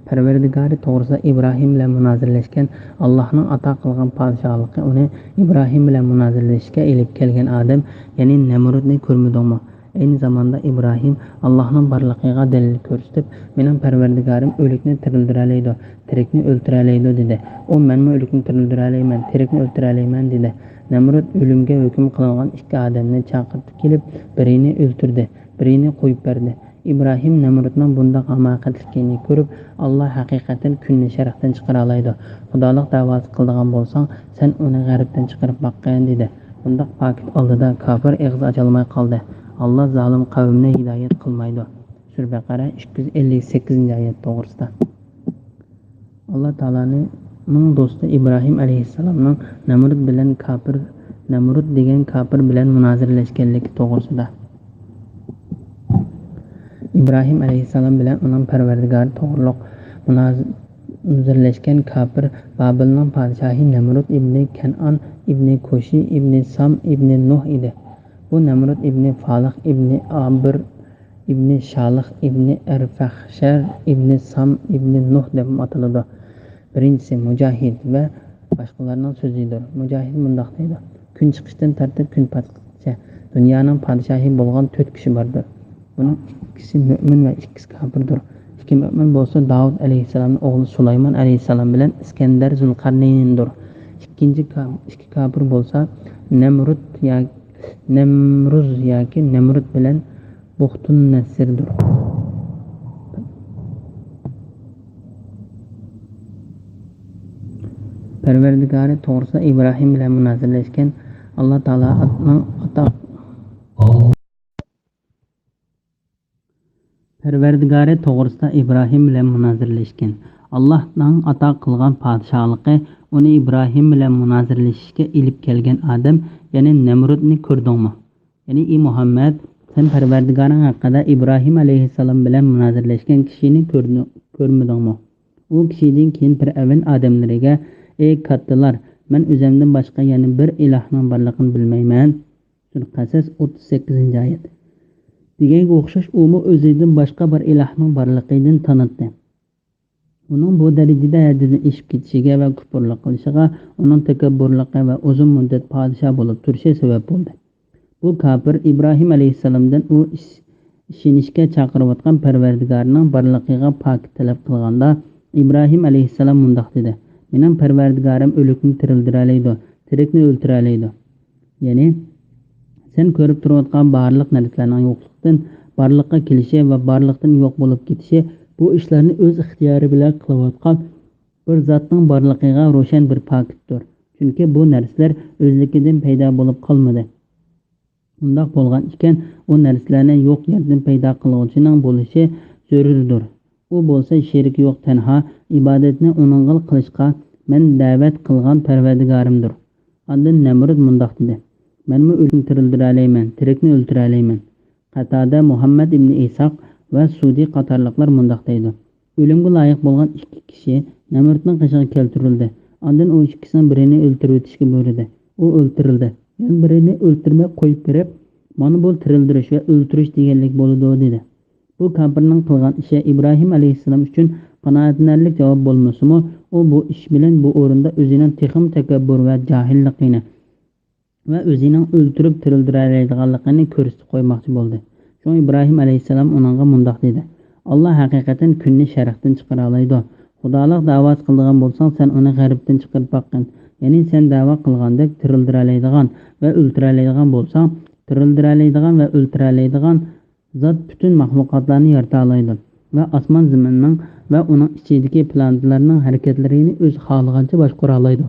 پەرۋەردىگارى توغرىسىدا ئىبراھىم بىلەن مۇنازىرىلەشكەن، ئاللاھنىڭ ئاتا قىلغان پادىشاھلىقى ئۇنى ئىبراھىم بىلەن مۇنازىرىلەشكە ئېلىپ كەلگەن ئادەم، يەنى نەمرۇدنى كۆرمىدىڭمۇ؟ ئەينى زاماندا ئىبراھىم ئاللاھنىڭ بارلىقىغا دەلىل كۆرسىتىپ، مېنىڭ پەرۋەردىگارىم ئۆلۈكنى تىرىلدۈرەلەيدۇ، تىرىكنى ئۆلتۈرەلەيدۇ، دېدى. ئۇ، مەنمۇ ئۆلۈكنى تىرىلدۈرەلەيمەن، تىرىكنى ئۆلتۈرەلەيمەن، دېدى. نەمرۇد ئۆلۈمگە ھۆكۈم قىلىنغان ئىككى ئادەمنى چاقىرتىپ كېلىپ، بىرىنى ئۆلتۈردى، بىرىنى قويۇپ بەردى. ئىبراھىم نەمرۇتنىڭ بۇنداق ھاماقەتلىكىنى كۆرۈپ، ئاللا ھەقىقەتەن كۈننى شەرقتىن چىقىرالايدۇ. خۇدالىق دەۋاسى قىلىدىغان بولساڭ، سەن ئۇنى غەربتىن چىقىرىپ باققىن، دېدى. بۇنداق پاكىت ئالدىدا كاپىر ئېغىز ئاچالماي قالدى. ئاللا زالىم قەۋمنى ھىدايەت قىلمايدۇ. سۈرە بەقەرە ئىككى يۈز ئەللىك سەككىزىنچى ئايەت توغرىسىدا. ئاللا تائالانىڭ دوستى ئىبراھىم ئەلەيھىسسالامنىڭ نەمرۇت بىلەن كاپىر، نەمرۇت دېگەن كاپىر بىلەن مۇنازىرىلەشكەنلىكى توغرىسىدا. ئىبراھىم ئەلەيھىسسالام بىلەن ئۇنىڭ پەرۋەردىگارى توغرۇلۇق مۇنازىرىلەشكەن كاپىر بابىلنىڭ پادىشاھى نەمرۇت ئىبنى كەنئان ئىبنى كۇشى ئىبنى سام ئىبنى نۇھ ئىدى. بۇ نەمرۇت ئىبنى فالىخ ئىبنى ئابىر ئىبنى شالىخ ئىبنى ئەرفەخشەر ئىبنى سام ئىبنى نۇھ دەپمۇ ئاتىلىدۇ. بىرىنچىسى مۇجاھىد ۋە باشقىلارنىڭ سۆزىدۇر. مۇجاھىد مۇنداق دەيدۇ: كۈن چىقىشتىن تارتىپ كۈن پاتقىچە دۇنيانىڭ پادىشاھى بولغان تۆت كىشى باردۇر. بۇنىڭ ئىككىسى مۆمىن ۋە ئىككىسى كاپىردۇر. ئىككى مۆمىن بولسا داۋۇت ئەلەيھىسسالامنىڭ ئوغلى سۇلايمان ئەلەيھىسسالام بىلەن ئىسكەندەر زۇلقەرنەيندۇر. ئىككىنچى كا-، ئىككى كاپىر بولسا نەمرۇت يا-، نەمرۇز ياكى نەمرۇت بىلەن بۇختۇن نەسىردۇر. پەرۋەردىگارى توغرىسىدا ئىبراھىم بىلەن مۇنازىرىلەشكەن ئاللا تائالانىڭ ئاتا-، پەرۋەردىگارى توغرىسىدا ئىبراھىم بىلەن مۇنازىرىلەشكەن. ئاللاھنىڭ ئاتا قىلغان پادىشاھلىقى ئۇنى ئىبراھىم بىلەن مۇنازىرىلىشىشكە ئېلىپ كەلگەن ئادەم، يەنى نەمرۇتنى كۆردۈڭمۇ؟ يەنى، ئى مۇھەممەد، سەن پەرۋەردىگارىڭ ھەققىدە ئىبراھىم ئەلەيھىسسالام بىلەن مۇنازىرىلەشكەن كىشىنى كۆردۈ-، كۆرمىدىڭمۇ؟ ئۇ كىشىدىن كېيىن پىرئەۋن ئادەملىرىگە: ئەي كاتتىلار، مەن ئۆزۈمدىن باشقا يەنە بىر ئىلاھنىڭ بارلىقىنى بىلمەيمەن. سۈرە قەسەس، ئوتتۇز سەككىزىنچى ئايەت. دېگەنگە ئوخشاش، ئۇمۇ ئۆزىدىن باشقا بىر ئىلاھنىڭ بارلىقىدىن تاناتتى. ئۇنىڭ بۇ دەرىجىدە ھەددىدىن ئېشىپ كېتىشىگە ۋە كۇپۇرلۇق قىلىشىغا ئۇنىڭ تەكەببۇرلۇقى ۋە ئۇزۇن مۇددەت پادىشاھ بولۇپ تۇرۇشى سەۋەب بولدى. بۇ كاپىر ئىبراھىم ئەلەيھىسسالامدىن ئۇ ئىش-، ئىشىنىشكە چاقىرىۋاتقان پەرۋەردىگارىنىڭ بارلىقىغا پاكىت تەلەپ قىلغاندا، ئىبراھىم ئەلەيھىسسالام مۇنداق دېدى: مېنىڭ پەرۋەردىگارىم ئۆلۈكنى تىرىلدۈرەلەيدۇ، تىرىكنى ئۆلتۈرەلەيدۇ. يەنى، سەن كۆرۈپ تۇرۇۋاتقان بارلىق نەرسىلەرنىڭ يوقلۇقتىن بارلىققا كېلىشى ۋە بارلىقتىن يوق بولۇپ كېتىشى بۇ ئىشلارنى ئۆز ئىختىيارى بىلەن قىلىۋاتقان بىر زاتنىڭ بارلىقىغا روشەن بىر پاكىتتۇر. چۈنكى بۇ نەرسىلەر ئۆزلۈكىدىن پەيدا بولۇپ قالمىدى. ئۇنداق بولغان ئىكەن، ئۇ نەرسىلەرنى يوق يەردىن پەيدا قىلغۇچىنىڭ بولۇشى زۆرۈردۇر. ئۇ بولسا شېرىكى يوق تەنھا، ئىبادەتنى ئۇنىڭغىلا قىلىشقا مەن دەۋەت قىلغان پەرۋەردىگارىمدۇر. ئاندىن نەمرۇت مۇنداق دېدى: مەنمۇ ئۆلۈكنى تىرىلدۈرەلەيمەن، تىرىكنى ئۆلتۈرەلەيمەن. قەتادە، مۇھەممەد ئىبنى ئىسھاق ۋە سۇدى قاتارلىقلار مۇنداق دەيدۇ: ئۆلۈمگە لايىق بولغان ئىككى كىشى نەمرۇتنىڭ قېشىغا كەلتۈرۈلدى. ئاندىن ئۇ ئىككىسىنىڭ بىرىنى ئۆلتۈرۈۋېتىشكە بۇيرۇدى. ئۇ ئۆلتۈرۈلدى. يەنە بىرىنى ئۆلتۈرمەي قويۇپ بېرىپ، مانا بۇ تىرىلدۈرۈش ۋە ئۆلتۈرۈش دېگەنلىك بولىدۇ، دېدى. بۇ كاپىرنىڭ قىلغان ئىشى ئىبراھىم ئەلەيھىسسالام ئۈچۈن قانائەتلىنەرلىك جاۋاب بولمىسىمۇ، ئۇ بۇ ئىش بىلەن بۇ ئورۇندا ئۆزىنىڭ تېخىمۇ تەكەببۇر ۋە جاھىللىقىنى ۋە ئۆزىنىڭ ئۆلتۈرۈپ تىرىلدۈرەلەيدىغانلىقىنى كۆرسىتىپ قويماقچى بولدى. شۇڭا ئىبراھىم ئەلەيھىسسالام ئۇنىڭغا مۇنداق دېدى: ئاللا ھەقىقەتەن كۈننى شەرقتىن چىقىرالايدۇ. خۇدالىق دەۋاسى قىلىدىغان بولساڭ، سەن ئۇنى غەربتىن چىقىرىپ باققىن. يەنى سەن دەۋا قىلغاندەك تىرىلدۈرەلەيدىغان ۋە ئۆلتۈرەلەيدىغان بولساڭ، تىرىلدۈرەلەيدىغان ۋە ئۆلتۈرەلەيدىغان زات پۈتۈن مەخلۇقاتلارنى يارىتالايدۇ ۋە ئاسمان زېمىننىڭ ۋە ئۇنىڭ ئىچىدىكى پلانېتىلارنىڭ ھەرىكەتلىرىنى ئۆزى خالىغانچە باشقۇرالايدۇ.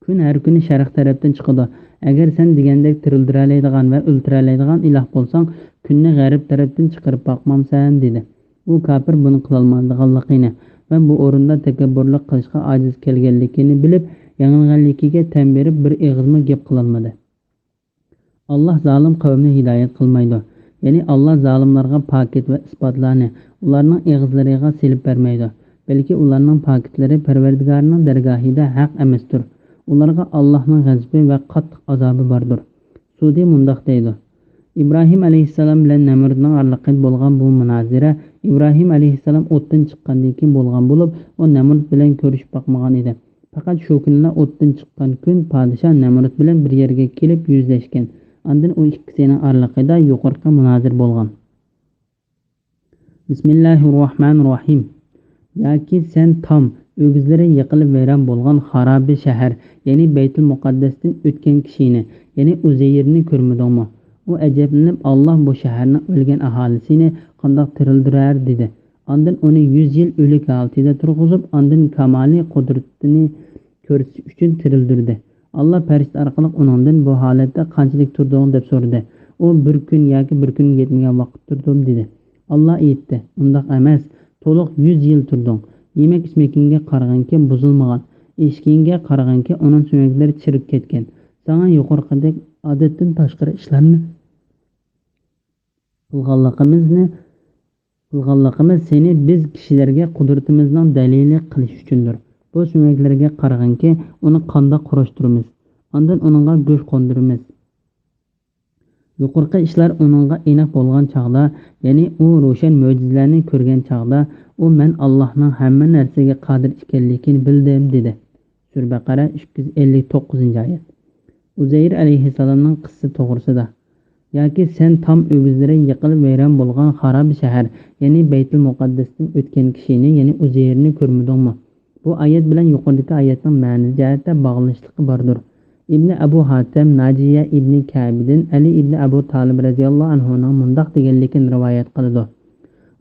كۈن ھەر كۈنى شەرق تەرەپتىن چىقىدۇ. ئەگەر سەن دېگەندەك تىرىلدۈرەلەيدىغان ۋە ئۆلتۈرەلەيدىغان ئىلاھ بولساڭ، كۈننى غەرب تەرەپتىن چىقىرىپ باقمامسەن؟ دېدى. ئۇ كاپىر بۇنى قىلالمايدىغانلىقىنى ۋە بۇ ئورۇندا تەكەببۇرلۇق قىلىشقا ئاجىز كەلگەنلىكىنى بىلىپ، يېڭىلغانلىكىگە تەن بېرىپ، بىر ئېغىزمۇ گەپ قىلالمىدى. ئاللا زالىم قەۋمنى ھىدايەت قىلمايدۇ. يەنى ئاللا زالىملارغا پاكىت ۋە ئىسپاتلارنى ئۇلارنىڭ ئېغىزلىرىغا سېلىپ بەرمەيدۇ، بەلكى ئۇلارنىڭ پاكىتلىرى پەرۋەردىگارىنىڭ دەرگاھىدا ھەق ئەمەستۇر. ئۇلارغا ئاللانىڭ غەزىپى ۋە قاتتىق ئازابى باردۇر. سۇدى مۇنداق دەيدۇ: ئىبراھىم ئەلەيھىسسالام بىلەن نەمرۇتنىڭ ئارىلىقىدا بولغان بۇ مۇنازىرە ئىبراھىم ئەلەيھىسسالام ئوتتىن چىققاندىن كېيىن بولغان بولۇپ، ئۇ نەمرۇت بىلەن كۆرۈشۈپ باقمىغان ئىدى. پەقەت شۇ كۈنىلا ئوتتىن چىققان كۈن پادىشاھ نەمرۇت بىلەن بىر يەرگە كېلىپ يۈزلەشكەن. ئاندىن ئۇ ئىككىسىنىڭ ئارىلىقىدا يۇقىرىقى مۇنازىرە بولغان. بىسمىللاھىررەھمانىررەھىم. ياكى سەن تام، ئۆگزىلىرى يىقىلىپ ۋەيران بولغان خارابە شەھەر، يەنى بەيتۇل مۇقەددەستىن ئۆتكەن كىشىنى، يەنى ئۇزەيرنى كۆرمىدىڭمۇ؟ ئۇ ئەجەبلىنىپ، «ئاللا بۇ شەھەرنىڭ ئۆلگەن ئاھالىسىنى قانداق تىرىلدۈرەر؟» دېدى. ئاندىن ئۇنى يۈز يىل ئۆلۈك ھالىتىدە تۇرغۇزۇپ، ئاندىن كامالىي قۇدرىتىنى كۆرسىتىش ئۈچۈن تىرىلدۈردى. ئاللا پەرىشتە ئارقىلىق ئۇنىڭدىن، «بۇ ھالەتتە قانچىلىك تۇردۇڭ؟» دەپ سورىدى. ئۇ، «بىر كۈن ياكى بىر كۈنگە يەتمىگەن ۋاقىت تۇردۇم» دېدى. ئاللا ئېيتتى، «ئۇنداق ئەمەس، تولۇق يۈز يىل تۇردۇڭ. يېمەك ئىچمىكىڭگە قارىغىنكى بۇزۇلمىغان، ئىچكىنىگە قارىغىنكى ئۇنىڭ سۆڭەكلىرى چىرىپ كەتكەن. ساڭا يۇقىرىقىدەك ئادەتتىن تاشقىرى ئىشلارنى قىلغانلىقىمىزنى، قىلغانلىقىمىز سېنى بىز كىشىلەرگە قۇدرىتىمىزنىڭ دەلىلى قىلىش ئۈچۈندۇر. بۇ سۆڭەكلەرگە قارىغىنكى، ئۇنى قانداق قۇراشتۇرىمىز، ئاندىن ئۇنىڭغا گۆش قوندۇرىمىز.» يۇقىرىقى ئىشلار ئۇنىڭغا ئېنىق بولغان چاغدا، يەنى ئۇ روشەن مۆجىزىلەرنى كۆرگەن چاغدا، ئۇ، «مەن ئاللاھنىڭ ھەممە نەرسىگە قادىر ئىكەنلىكىنى بىلدىم» دېدى. سۈرە بەقەرە، ئۈچ يۈز ئەللىك توققۇزىنچى ئايەت. ئۇزەير ئەلەيھىسسالامنىڭ قىسسىسى توغرىسىدا. ياكى سەن تام ئۆگزىلىرى يىقىلىپ ۋەيران بولغان خاراب شەھەر، يەنى بەيتۇل مۇقەددەستىن ئۆتكەن كىشىنى، يەنى ئۇزەيرنى كۆرمىدىڭمۇ؟ بۇ ئايەت بىلەن يۇقىرىدىكى ئايەتنىڭ مەنىسى جەھەتتە باغلىنىشلىقى باردۇر. ئىبنى ئەبۇ ھاتەم ناجىيە ئىبنى كەبىدىن ئەلى ئىبنى ئەبۇ تالىب رەزىياللاھۇ ئەنھۇنىڭ مۇنداق دېگەنلىكىنى رىۋايەت قىلىدۇ.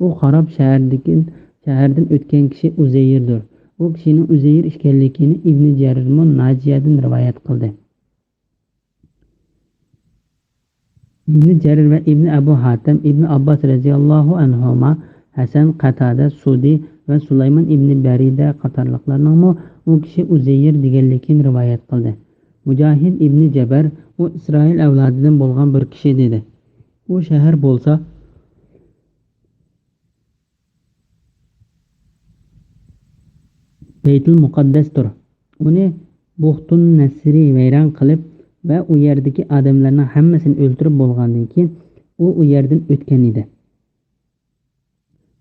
ئۇ خاراب شەھەردىكى، شەھەردىن ئۆتكەن كىشى ئۇزەيردۇر. ئۇ كىشىنىڭ ئۇزەير ئىكەنلىكىنى ئىبنى جەرىرمۇ ناجىيەدىن رىۋايەت قىلدى. ئىبنى جەرىر ۋە ئىبنى ئەبۇ ھاتەم ئىبنى ئابباس رەزىياللاھۇ ئەنھۇما، ھەسەن، قەتادە، سۇدى ۋە سۇلايمان ئىبنى بەرىدە قاتارلىقلارنىڭمۇ ئۇ كىشى ئۇزەير دېگەنلىكىنى رىۋايەت قىلدى. مۇجاھىد ئىبنى جەبەر، ئۇ ئىسرائىل ئەۋلادىدىن بولغان بىر كىشى دېدى. ئۇ شەھەر بولسا بەيتۇل مۇقەددەستۇر. ئۇنى بۇختۇن نەسرى ۋەيران قىلىپ ۋە ئۇ يەردىكى ئادەملەرنىڭ ھەممىسىنى ئۆلتۈرۈپ بولغاندىن كېيىن، ئۇ ئۇ يەردىن ئۆتكەن ئىدى.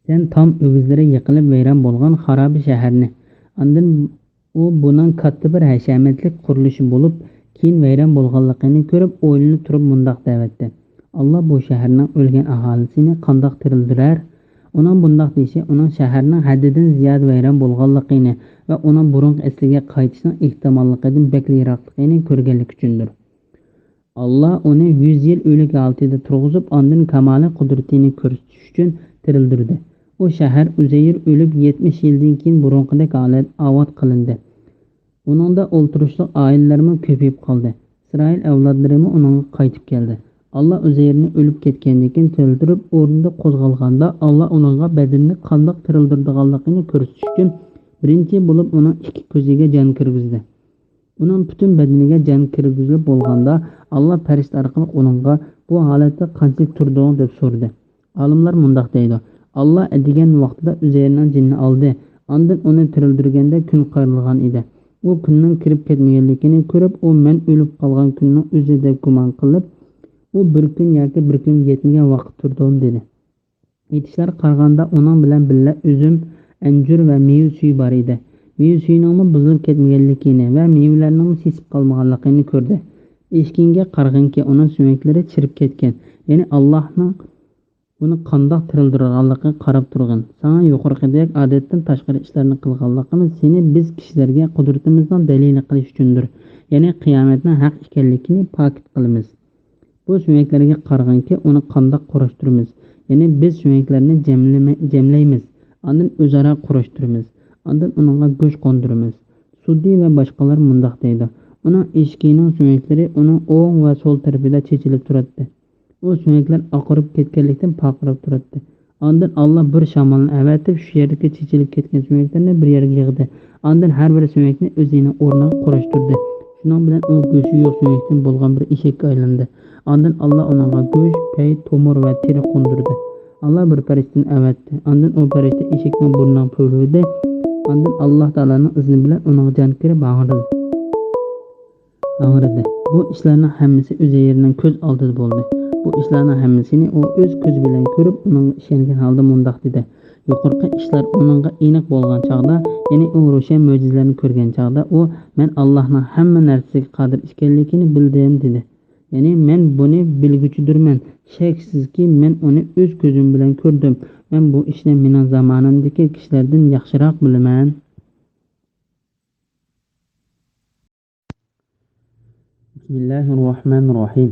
سەن تام ئۆگزىلىرى يىقىلىپ ۋەيران بولغان خارابە شەھەرنى، ئاندىن ئۇ بۇنىڭ كاتتا بىر ھەشەمەتلىك قۇرۇلۇشى بولۇپ، كېيىن ۋەيران بولغانلىقىنى كۆرۈپ، ئويلىنىپ تۇرۇپ مۇنداق دەۋەتتى، ئاللا بۇ شەھەرنىڭ ئۆلگەن ئاھالىسىنى قانداق تىرىلدۈرەر؟ ئۇنىڭ بۇنداق دېيىشى ئۇنىڭ شەھەرنىڭ ھەددىدىن زىيادە ۋەيران بولغانلىقىنى ۋە ئۇنىڭ بۇرۇنقى ئەسلىگە قايتىشىنىڭ ئېھتىماللىقىدىن بەكلا يىراقلىقىنى كۆرگەنلىكى ئۈچۈندۇر. ئاللا ئۇنى يۈز يىل ئۆلۈك ھالىتىدە تۇرغۇزۇپ، ئاندىن كامالىي قۇدرىتىنى كۆرسىتىش ئۈچۈن تىرىلدۈردى. ئۇ شەھەر ئۇزەير ئۆلۈپ يەتمىش يىلدىن كېيىن بۇرۇنقىدەك ھالەت ئاۋات قىلىندى. ئۇنىڭدا ئولتۇرۇشلۇق ئائىلىلەرمۇ كۆپىيىپ قالدى. ئىسرائىل ئەۋلادلىرىمۇ ئۇنىڭغا قايتىپ كەلدى. ئاللا ئۇزەيرنى ئۆلۈپ كەتكەندىن كېيىن تىرىلدۈرۈپ، ئورنىدا قوزغالغاندا، ئاللا ئۇنىڭغا بەدىنىنى قانداق تىرىلدۈرىدىغانلىقىنى كۆرسىتىش ئۈچۈن، بىرىنچى بولۇپ ئۇنىڭ ئىككى كۆزىگە جان كىرگۈزدى. ئۇنىڭ پۈتۈن بەدىنىگە جان كىرگۈزۈلۈپ بولغاندا، ئاللا پەرىشتە ئارقىلىق ئۇنىڭغا، «بۇ ھالەتتە قانچىلىك تۇردۇڭ؟» دەپ سورىدى. ئالىملار مۇنداق دەيدۇ، ئاللا دېگەن ۋاقتىدا ئۈزەيرنىڭ جېنىنى ئالدى، ئاندىن ئۇنى تىرىلدۈرگەندە كۈن قايرىلغان ئىدى. ئۇ كۈننىڭ كىرىپ كەتمىگەنلىكىنى كۆرۈپ، ئۇ مەن ئۆلۈپ قالغان كۈننىڭ ئۆزى دەپ گۇمان قىلىپ، ئۇ بىر كۈن ياكى بىر كۈنگە يەتمىگەن ۋاقىت تۇردۇم دېدى. ئېيتىشلارغا قارىغاندا، ئۇنىڭ بىلەن بىللە ئۈزۈم، ئەنجۈر ۋە مېۋە سۈيى بار ئىدى. مېۋە سۈيىنىڭمۇ بۇزۇلۇپ كەتمىگەنلىكىنى ۋە مېۋىلەرنىڭمۇ سېسىپ قالمىغانلىقىنى كۆردى. ئېشىكىگە قارىغىنكى، ئۇنىڭ سۆڭەكلىرى چىرىپ كەتكەن، يەنى ئاللاھنىڭ ئۇنى قانداق تىرىلدۈرىدىغانلىقىغا قاراپ تۇرغىن. ساڭا يۇقىرىقىدەك ئادەتتىن تاشقىرى ئىشلارنى قىلغانلىقىمىز سېنى بىز كىشىلەرگە قۇدرىتىمىزنىڭ دەلىلى قىلىش ئۈچۈندۇر، يەنى قىيامەتنىڭ ھەق ئىكەنلىكىنى پاكىت قىلىمىز. بۇ سۆڭەكلەرگە قارىغىنكى، ئۇنى قانداق قۇراشتۇرىمىز؟ يەنى بىز سۆڭەكلەرنى جەملىمە-، جەملەيمىز، ئاندىن ئۆزئارا قۇراشتۇرىمىز، ئاندىن ئۇنىڭغا گۆش قوندۇرىمىز. سۇددى ۋە باشقىلار مۇنداق دەيدۇ، ئۇنىڭ ئېشىكىنىڭ سۆڭەكلىرى ئۇنىڭ ئوڭ ۋە سول تەرىپىدە چېچىلىپ تۇراتتى. ئۇ سۆڭەكلەر ئاقىرىپ كەتكەنلىكتىن پارقىراپ تۇراتتى. ئاندىن ئاللا بىر شامالنى ئەۋەتىپ، شۇ يەردىكى چېچىلىپ كەتكەن سۆڭەكلەرنى بىر يەرگە يىغدى. ئاندىن ھەر بىر سۆڭەكنى ئۆزىنىڭ ئورنىغا قۇراشتۇردى. شۇنىڭ بىلەن ئۇ گۆشى يوق سۆڭەكتىن بولغان بىر ئېشەككە ئايلاندى. ئاندىن ئاللا ئۇنىڭغا گۆش، پەي، تومۇر ۋە تېرە قوندۇردى. ئاللا بىر پەرىشتىنى ئەۋەتتى. ئاندىن ئۇ پەرىشتە ئېشەكنىڭ بۇرنىغا پۈۋلىدى. ئاندىن ئاللا تائالانىڭ ئىزنى بىلەن ئۇنىڭ جان كىرىپ ھاڭرىدى. ھاڭرىدى. بۇ ئىشلارنىڭ ھەممىسى ئۈزەيرنىڭ كۆز ئالدىدا بولدى. بۇ ئىشلارنىڭ ھەممىسىنى ئۇ ئۆز كۆزى بىلەن كۆرۈپ، ئۇنىڭغا ئىشەنگەن ھالدا مۇنداق دېدى، يۇقىرىقى ئىشلار ئۇنىڭغا ئېنىق بولغان چاغدا، يەنى ئۇ روشەن مۆجىزىلەرنى كۆرگەن چاغدا، ئۇ، مەن ئاللاھنىڭ ھەممە نەرسىگە قادىر ئىكەنلىكىنى بىلدىم، دېدى. يەنى، مەن بۇنى بىلگۈچىدۇرمەن. شەكسىزكى، مەن ئۇنى ئۆز كۆزۈم بىلەن كۆردۈم. مەن بۇ ئىشنى مېنىڭ زامانىمدىكى كىشىلەردىن ياخشىراق بىلىمەن. بىسمىللاھىررەھمانىررەھىم.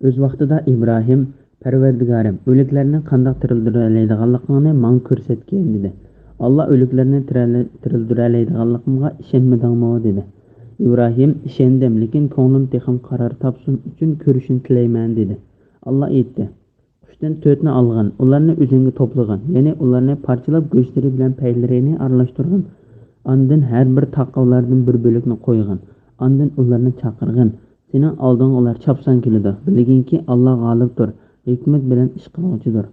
ئۆز ۋاقتىدا ئىبراھىم، پەرۋەردىگارىم، ئۆلۈكلەرنى قانداق تىرىلدۈرەلەيدىغانلىقىڭنى ماڭا كۆرسەتكىن، دېدى. ئاللا ئۆلۈكلەرنى تىرەلە-، تىرىلدۈرەلەيدىغانلىقىمغا ئىشەنمىدىڭمۇ؟ دېدى. ئىبراھىم، ئىشەندىم، لېكىن كۆڭلۈم تېخىمۇ قارار تاپسۇن ئۈچۈن كۆرۈشۈنى تىلەيمەن، دېدى. ئاللا ئېيتتى، قۇشتىن تۆتنى ئالغىن، ئۇلارنى ئۆزۈڭگە توپلىغىن، يەنى ئۇلارنى پارچىلاپ گۆشلىرى بىلەن پەيلىرىنى ئارىلاشتۇرغىن. ئاندىن ھەر بىر تاغقا ئۇلاردىن بىر بۆلەكنى قويغىن. ئاندىن ئۇلارنى چاقىرغىن. سېنىڭ ئالدىڭغا ئۇلار چاپسان كېلىدۇ. بىلگىنكى، ئاللا غالىبتۇر، ھېكمەت بىلەن ئىش قىلغۇچىدۇر.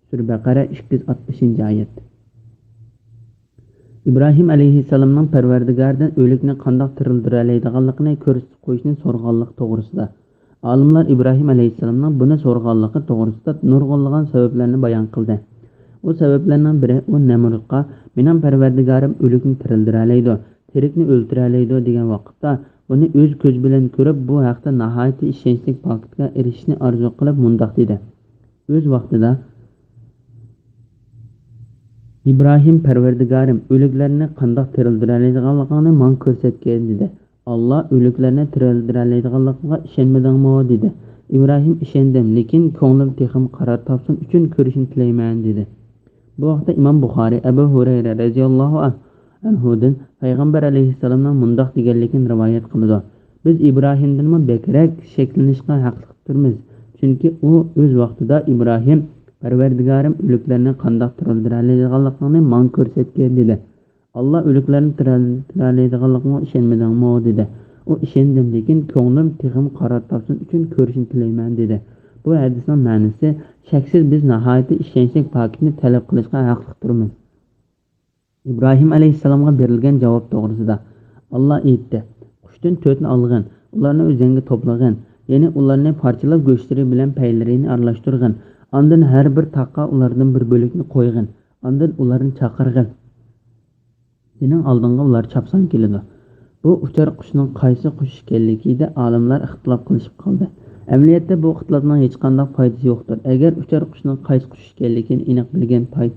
سۈرە بەقەرە، ئىككى يۈز ئاتمىشىنچى ئايەت. ئىبراھىم ئەلەيھىسسالامنىڭ پەرۋەردىگارىدىن ئۆلۈكنى قانداق تىرىلدۈرەلەيدىغانلىقىنى كۆرسىتىپ قويۇشنى سورىغانلىقى توغرىسىدا. ئالىملار ئىبراھىم ئەلەيھىسسالامنىڭ بۇنى سورىغانلىقى توغرىسىدا نۇرغۇنلىغان سەۋەبلەرنى بايان قىلدى. ئۇ سەۋەبلەرنىڭ بىرى، ئۇ نەمرۇتقا، مېنىڭ پەرۋەردىگارىم ئۆلۈكنى تىرىلدۈرەلەيدۇ، تىرىكنى ئۆلتۈرەلەيدۇ، دېگەن ۋاقىتتا، بۇنى ئۆز كۆزى بىلەن كۆرۈپ، بۇ ھەقتە ناھايىتى ئىشەنچلىك پاكىتكە ئېرىشىشنى ئارزۇ قىلىپ، مۇنداق دېدى: ئۆز ۋاقتىدا ئىبراھىم، پەرۋەردىگارىم، ئۆلۈكلەرنى قانداق تىرىلدۈرەلەيدىغانلىقىڭنى ماڭا كۆرسەتكىن، دېدى. ئاللا ئۆلۈكلەرنى تىرىلدۈرەلەيدىغانلىقىمغا ئىشەنمىدىڭمۇ؟ دېدى. ئىبراھىم، ئىشەندىم، لېكىن كۆڭلۈم تېخىمۇ قارار تاپسۇن ئۈچۈن كۆرۈشنى تىلەيمەن، دېدى. بۇ ھەقتە ئىمام بۇخارىي ئەبۇ ھۇرەيرە رەزىياللاھۇ ئەنھۇدىن پەيغەمبەر ئەلەيھىسسالامنىڭ مۇنداق دېگەنلىكىنى رىۋايەت قىلىدۇ: بىز ئىبراھىمدىنمۇ بەكرەك شەكلىنىشقا ھەقلىقتۇرمىز، چۈنكى ئۇ ئۆز ۋاقتىدا، ئىبراھىم، پەرۋەردىگارىم، ئۆلۈكلەرنى قانداق تىرىلدۈرەلەيدىغانلىقىڭنى ماڭا كۆرسەتكىن، دېدى. ئاللا ئۆلۈكلەرنى تىرىلدۈرەلەيدىغانلىقىڭغا ئىشەنمىدىڭمۇ؟ دېدى. ئۇ، ئىشەندىم، لېكىن كۆڭلۈم تېخىمۇ قارار تاپسۇن ئۈچۈن كۆرۈشنى تىلەيمەن، دېدى. بۇ ھەدىسنىڭ مەنىسى، شەكسىز بىز ناھايىتى ئىشەنچلىك پاكىتنى تەلەپ قىلىشقا ھەقلىقتۇرمىز. ئىبراھىم ئەلەيھىسسالامغا بېرىلگەن جاۋاب توغرىسىدا. ئاللا ئېيتتى: قۇشتىن تۆتنى ئالغىن، ئۇلارنى ئۆزەڭگە توپلىغىن، يەنى ئۇلارنى پارچىلاپ گۆشلىرى بىلەن پەيلىرىنى ئارىلاشتۇرغىن، ئاندىن ھەر بىر تاغقا ئۇلاردىن بىر بۆلەكنى قويغىن، ئاندىن ئۇلارنى چاقىرغىن. سېنىڭ ئالدىڭغا ئۇلار چاپسان كېلىدۇ. بۇ ئۇچار قۇشنىڭ قايسى قۇش ئىكەنلىكىدە ئالىملار ئىختىلاپ قىلىشىپ قالدى. ئەمەلىيەتتە بۇ ئىختىلاپنىڭ ھېچقانداق پايدىسى يوقتۇر. ئەگەر ئۇچار قۇشنىڭ قايسى قۇش ئىكەنلىكىنى ئېنىق بىلگەن پاي-،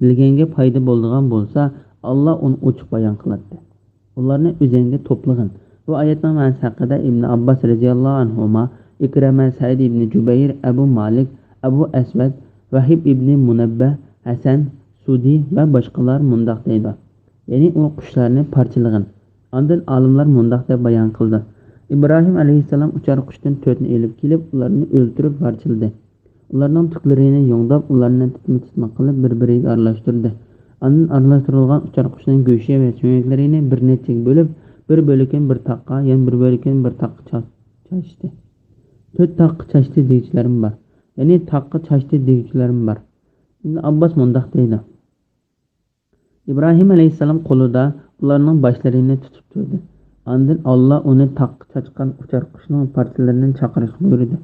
بىلگەنگە پايدا بولىدىغان بولسا، ئاللا ئۇنى ئوچۇق بايان قىلاتتى. ئۇلارنى ئۆزەڭگە توپلىغىن. بۇ ئايەتنىڭ مەنىسى ھەققىدە ئىبن ئابباس رەزىياللاھۇ ئەنھۇما، ئىكرىمە، سەئىد ئىبنى جۇبەير، ئەبۇ مالىك، ئەبۇ ئەسۋەد، ۋەھىب ئىبنى مۇنەببە، ھەسەن، سۇدى ۋە باشقىلار مۇنداق دەيدۇ، يەنى ئۇ قۇشلارنى پارچىلىغىن. ئاندىن ئالىملار مۇنداق دەپ بايان قىلدى: ئىبراھىم ئەلەيھىسسالام ئۇچار قۇشتىن تۆتنى ئېلىپ كېلىپ، ئۇلارنى ئۆلتۈرۈپ پارچىلىدى. ئۇلارنىڭ تۈكلىرىنى يۇڭداپ، ئۇلارنى تىتما-تىتما قىلىپ، بىر-بىرىگە ئارىلاشتۇردى. ئاندىن ئارىلاشتۇرۇلغان ئۇچار قۇشنىڭ گۆشى ۋە سۆڭەكلىرىنى بىر نەچچىگە بۆلۈپ، بىر بۆلىكىنى بىر تاغقا، يەنە بىر بۆلىكىنى بىر تاغقا چا-، چاچتى. تۆت تاغقا چاچتى دېگۈچىلەرمۇ بار. يەنى تاغقا چاچتى دېگۈچىلەرمۇ بار. ئىبن ئابباس مۇنداق دەيدۇ: ئىبراھىم ئەلەيھىسسالام قولىدا ئۇلارنىڭ باشلىرىنى تۇتۇپ تۇردى. ئاندىن ئاللا ئۇنى تاغقا چاچقان ئۇچار قۇشنىڭ پارچىلىرىنى چاقىرىشقا بۇيرۇدى.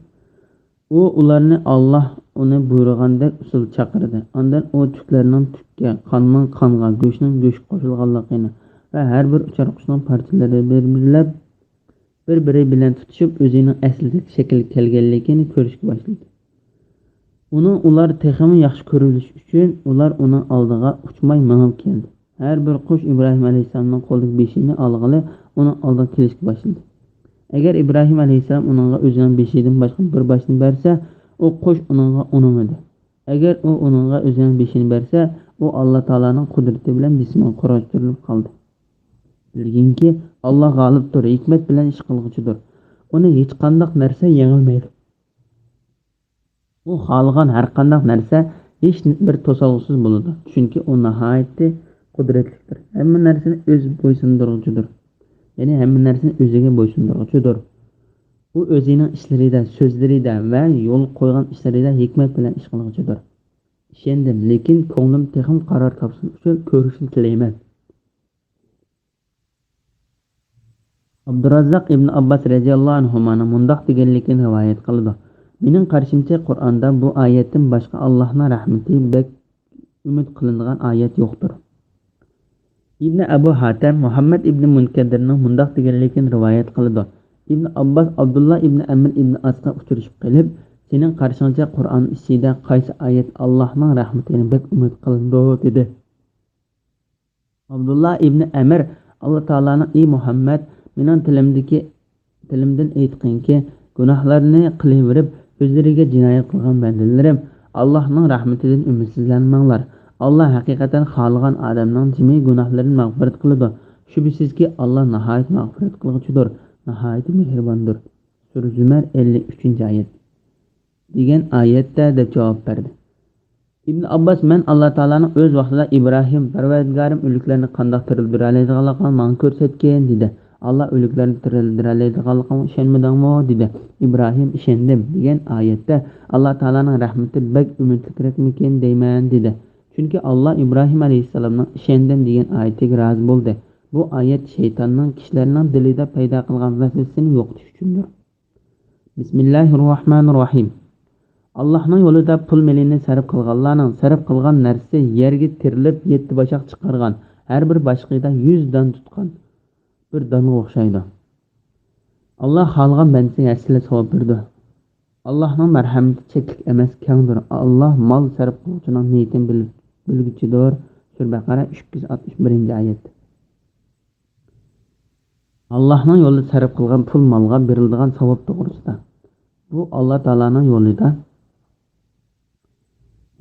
ئۇ ئۇلارنى ئاللا ئۇنى بۇيرۇغاندەك ئۇسۇلدا چاقىردى. ئاندىن ئۇ تۈكلەرنىڭ تۈككە، قاننىڭ قانغا، گۆشنىڭ گۆشكە قوشۇلغانلىقىنى ۋە ھەر بىر ئۇچار قۇشنىڭ پارچىلىرى بىر-بىرلەپ، بىر-بىرى بىلەن تۇتىشىپ، ئۆزىنىڭ ئەسلىدىكى شەكىلگە كەلگەنلىكىنى كۆرۈشكە باشلىدى. ئۇنىڭ ئۇلار تېخىمۇ ياخشى كۆرۈۋېلىش ئۈچۈن، ئۇلار ئۇنىڭ ئالدىغا ئۇچماي مېڭىپ كەلدى. ھەر بىر قۇش ئىبراھىم ئەلەيھىسسالامنىڭ قولىدىكى بېشىنى ئالغىلى ئۇنىڭ ئالدىغا كېلىشكە باشلىدى. ئەگەر ئىبراھىم ئەلەيھىسسالام ئۇنىڭغا ئۆزىنىڭ بېشىدىن باشقا بىر باشنى بەرسە، ئۇ قۇش ئۇنىڭغا ئۇنىمىدى. ئەگەر ئۇ ئۇنىڭغا ئۆزىنىڭ بېشىنى بەرسە، ئۇ ئاللا تائالانىڭ قۇدرىتى بىلەن بېسىمغا قۇراشتۇرۇلۇپ قالدى. بىلگىنكى، ئاللا غالىبتۇر، ھېكمەت بىلەن ئىش قىلغۇچىدۇر. ئۇنى ھېچقانداق نەرسە يېڭەلمەيدۇ. ئۇ خالىغان ھەرقانداق نەرسە ھېچ بىر توسالغۇسىز بولىدۇ، چۈنكى ئۇ ناھايىتى قۇدرەتلىكتۇر، ھەممە نەرسىنى ئۆزى بويسۇندۇرغۇچىدۇر، يەنى ھەممە نەرسىنى ئۆزىگە بويسۇندۇرغۇچىدۇر. ئۇ ئۆزىنىڭ ئىشلىرىدا، سۆزلىرىدە ۋە يولغا قويغان ئىشلىرىدا ھېكمەت بىلەن ئىش قىلغۇچىدۇر. ئىشەندىم، لېكىن كۆڭلۈم تېخىمۇ قارار تاپسۇن ئۈچۈن كۆرۈشنى تىلەيمەن. ئابدۇراززاق ئىبن ئابباس رەزىياللاھۇ ئەنھۇمانىڭ مۇنداق دېگەنلىكىنى رىۋايەت قىلىدۇ: مېنىڭ قارىشىمچە، قۇرئاندا بۇ ئايەتتىن باشقا ئاللاھنىڭ رەھمىتى بەك ئۈمىد قىلىنىدىغان ئايەت يوقتۇر. ئىبنى ئەبۇ ھاتەم مۇھەممەد ئىبنى مۇنكەدىرنىڭ مۇنداق دېگەنلىكىنى رىۋايەت قىلىدۇ: ئىبنى ئابباس ئابدۇللا ئىبنى ئەمر ئىبنى ئاسقا ئۇچرىشىپ قېلىپ، سېنىڭ قارىشىڭچە، قۇرئان ئىچىدە قايسى ئايەت ئاللاھنىڭ رەھمىتىنى بەك ئۈمىد قىلىدۇ؟ دېدى. ئابدۇللا ئىبنى ئەمىر ئاللا تائالانىڭ: ئى مۇھەممەد، مېنىڭ تىلىمدىكى، تىلىمدىن ئېيتقىنكى، گۇناھلارنى قىلىۋېرىپ، ئۆزلىرىگە جىنايەت قىلغان بەندىلىرىم، ئاللاھنىڭ رەھمىتىدىن ئۈمىدسىزلەنمەڭلار. ئاللا ھەقىقەتەن خالىغان ئادەمنىڭ جىمى گۇناھلىرىنى مەغپىرەت قىلىدۇ. شۈبھىسىزكى، ئاللا ناھايىتى مەغپىرەت قىلغۇچىدۇر، ناھايىتى مېھرىباندۇر. سۈرە زۈمەر، ئەللىك ئۈچىنچى ئايەت. دېگەن ئايەتتە دەپ جاۋاب بەردى. ئىبن ئابباس، مەن ئاللا تائالانىڭ ئۆز ۋاقتىدا ئىبراھىم، پەرۋەردىگارىم ئۆلۈكلەرنى قانداق تىرىلدۈرەلەيدىغانلىقىنى ماڭا كۆرسەتكىن، دېدى. ئاللا ئۆلۈكلەرنى تىرىلدۈرەلەيدىغانلىقىڭغا ئىشەنمىدىڭمۇ؟ دېدى. ئىبراھىم، ئىشەندىم، دېگەن ئايەتتە ئاللا تائالانىڭ رەھمىتى بەك ئۈمىدلىكرەكمىكىن دەيمەن، دېدى. چۈنكى ئاللا ئىبراھىم ئەلەيھىسسالامنىڭ ئىشەندىم دېگەن ئايىتىگە رازى بولدى. بۇ ئايەت شەيتاننىڭ كىشىلەرنىڭ دىلىدا پەيدا قىلغان ۋەسۋەسىنى يوقىتىش ئۈچۈندۇر. بىسمىللاھىررەھمانىررەھىم. ئاللاھنىڭ يولىدا پۇل مېلىنى سەرپ قىلغانلارنىڭ سەرپ قىلغان نەرسىسى يەرگە تېرىلىپ يەتتە باشاق چىقارغان، ھەر بىر باشىقىدا يۈز دان تۇتقان بىر دانغا ئوخشايدۇ. ئاللا خالىغان بەندىسىگە ھەسسىلەپ ساۋاب بېرىدۇ. ئاللاھنىڭ مەرھەمىتى چەكلىك ئەمەس، كەڭدۇر. ئاللا مال سەرپ قىلغۇچىنىڭ نىيىتىنى بىلىپ، بىلگۈچىدۇر. سۈرە بەقەرە، ئۈچ يۈز ئاتمىش بىرىنچى ئايەت. ئاللاھنىڭ يولىدا سەرپ قىلغان پۇل مالغا بېرىلىدىغان ساۋاب توغرىسىدا. بۇ ئاللا تائالانىڭ يولىدا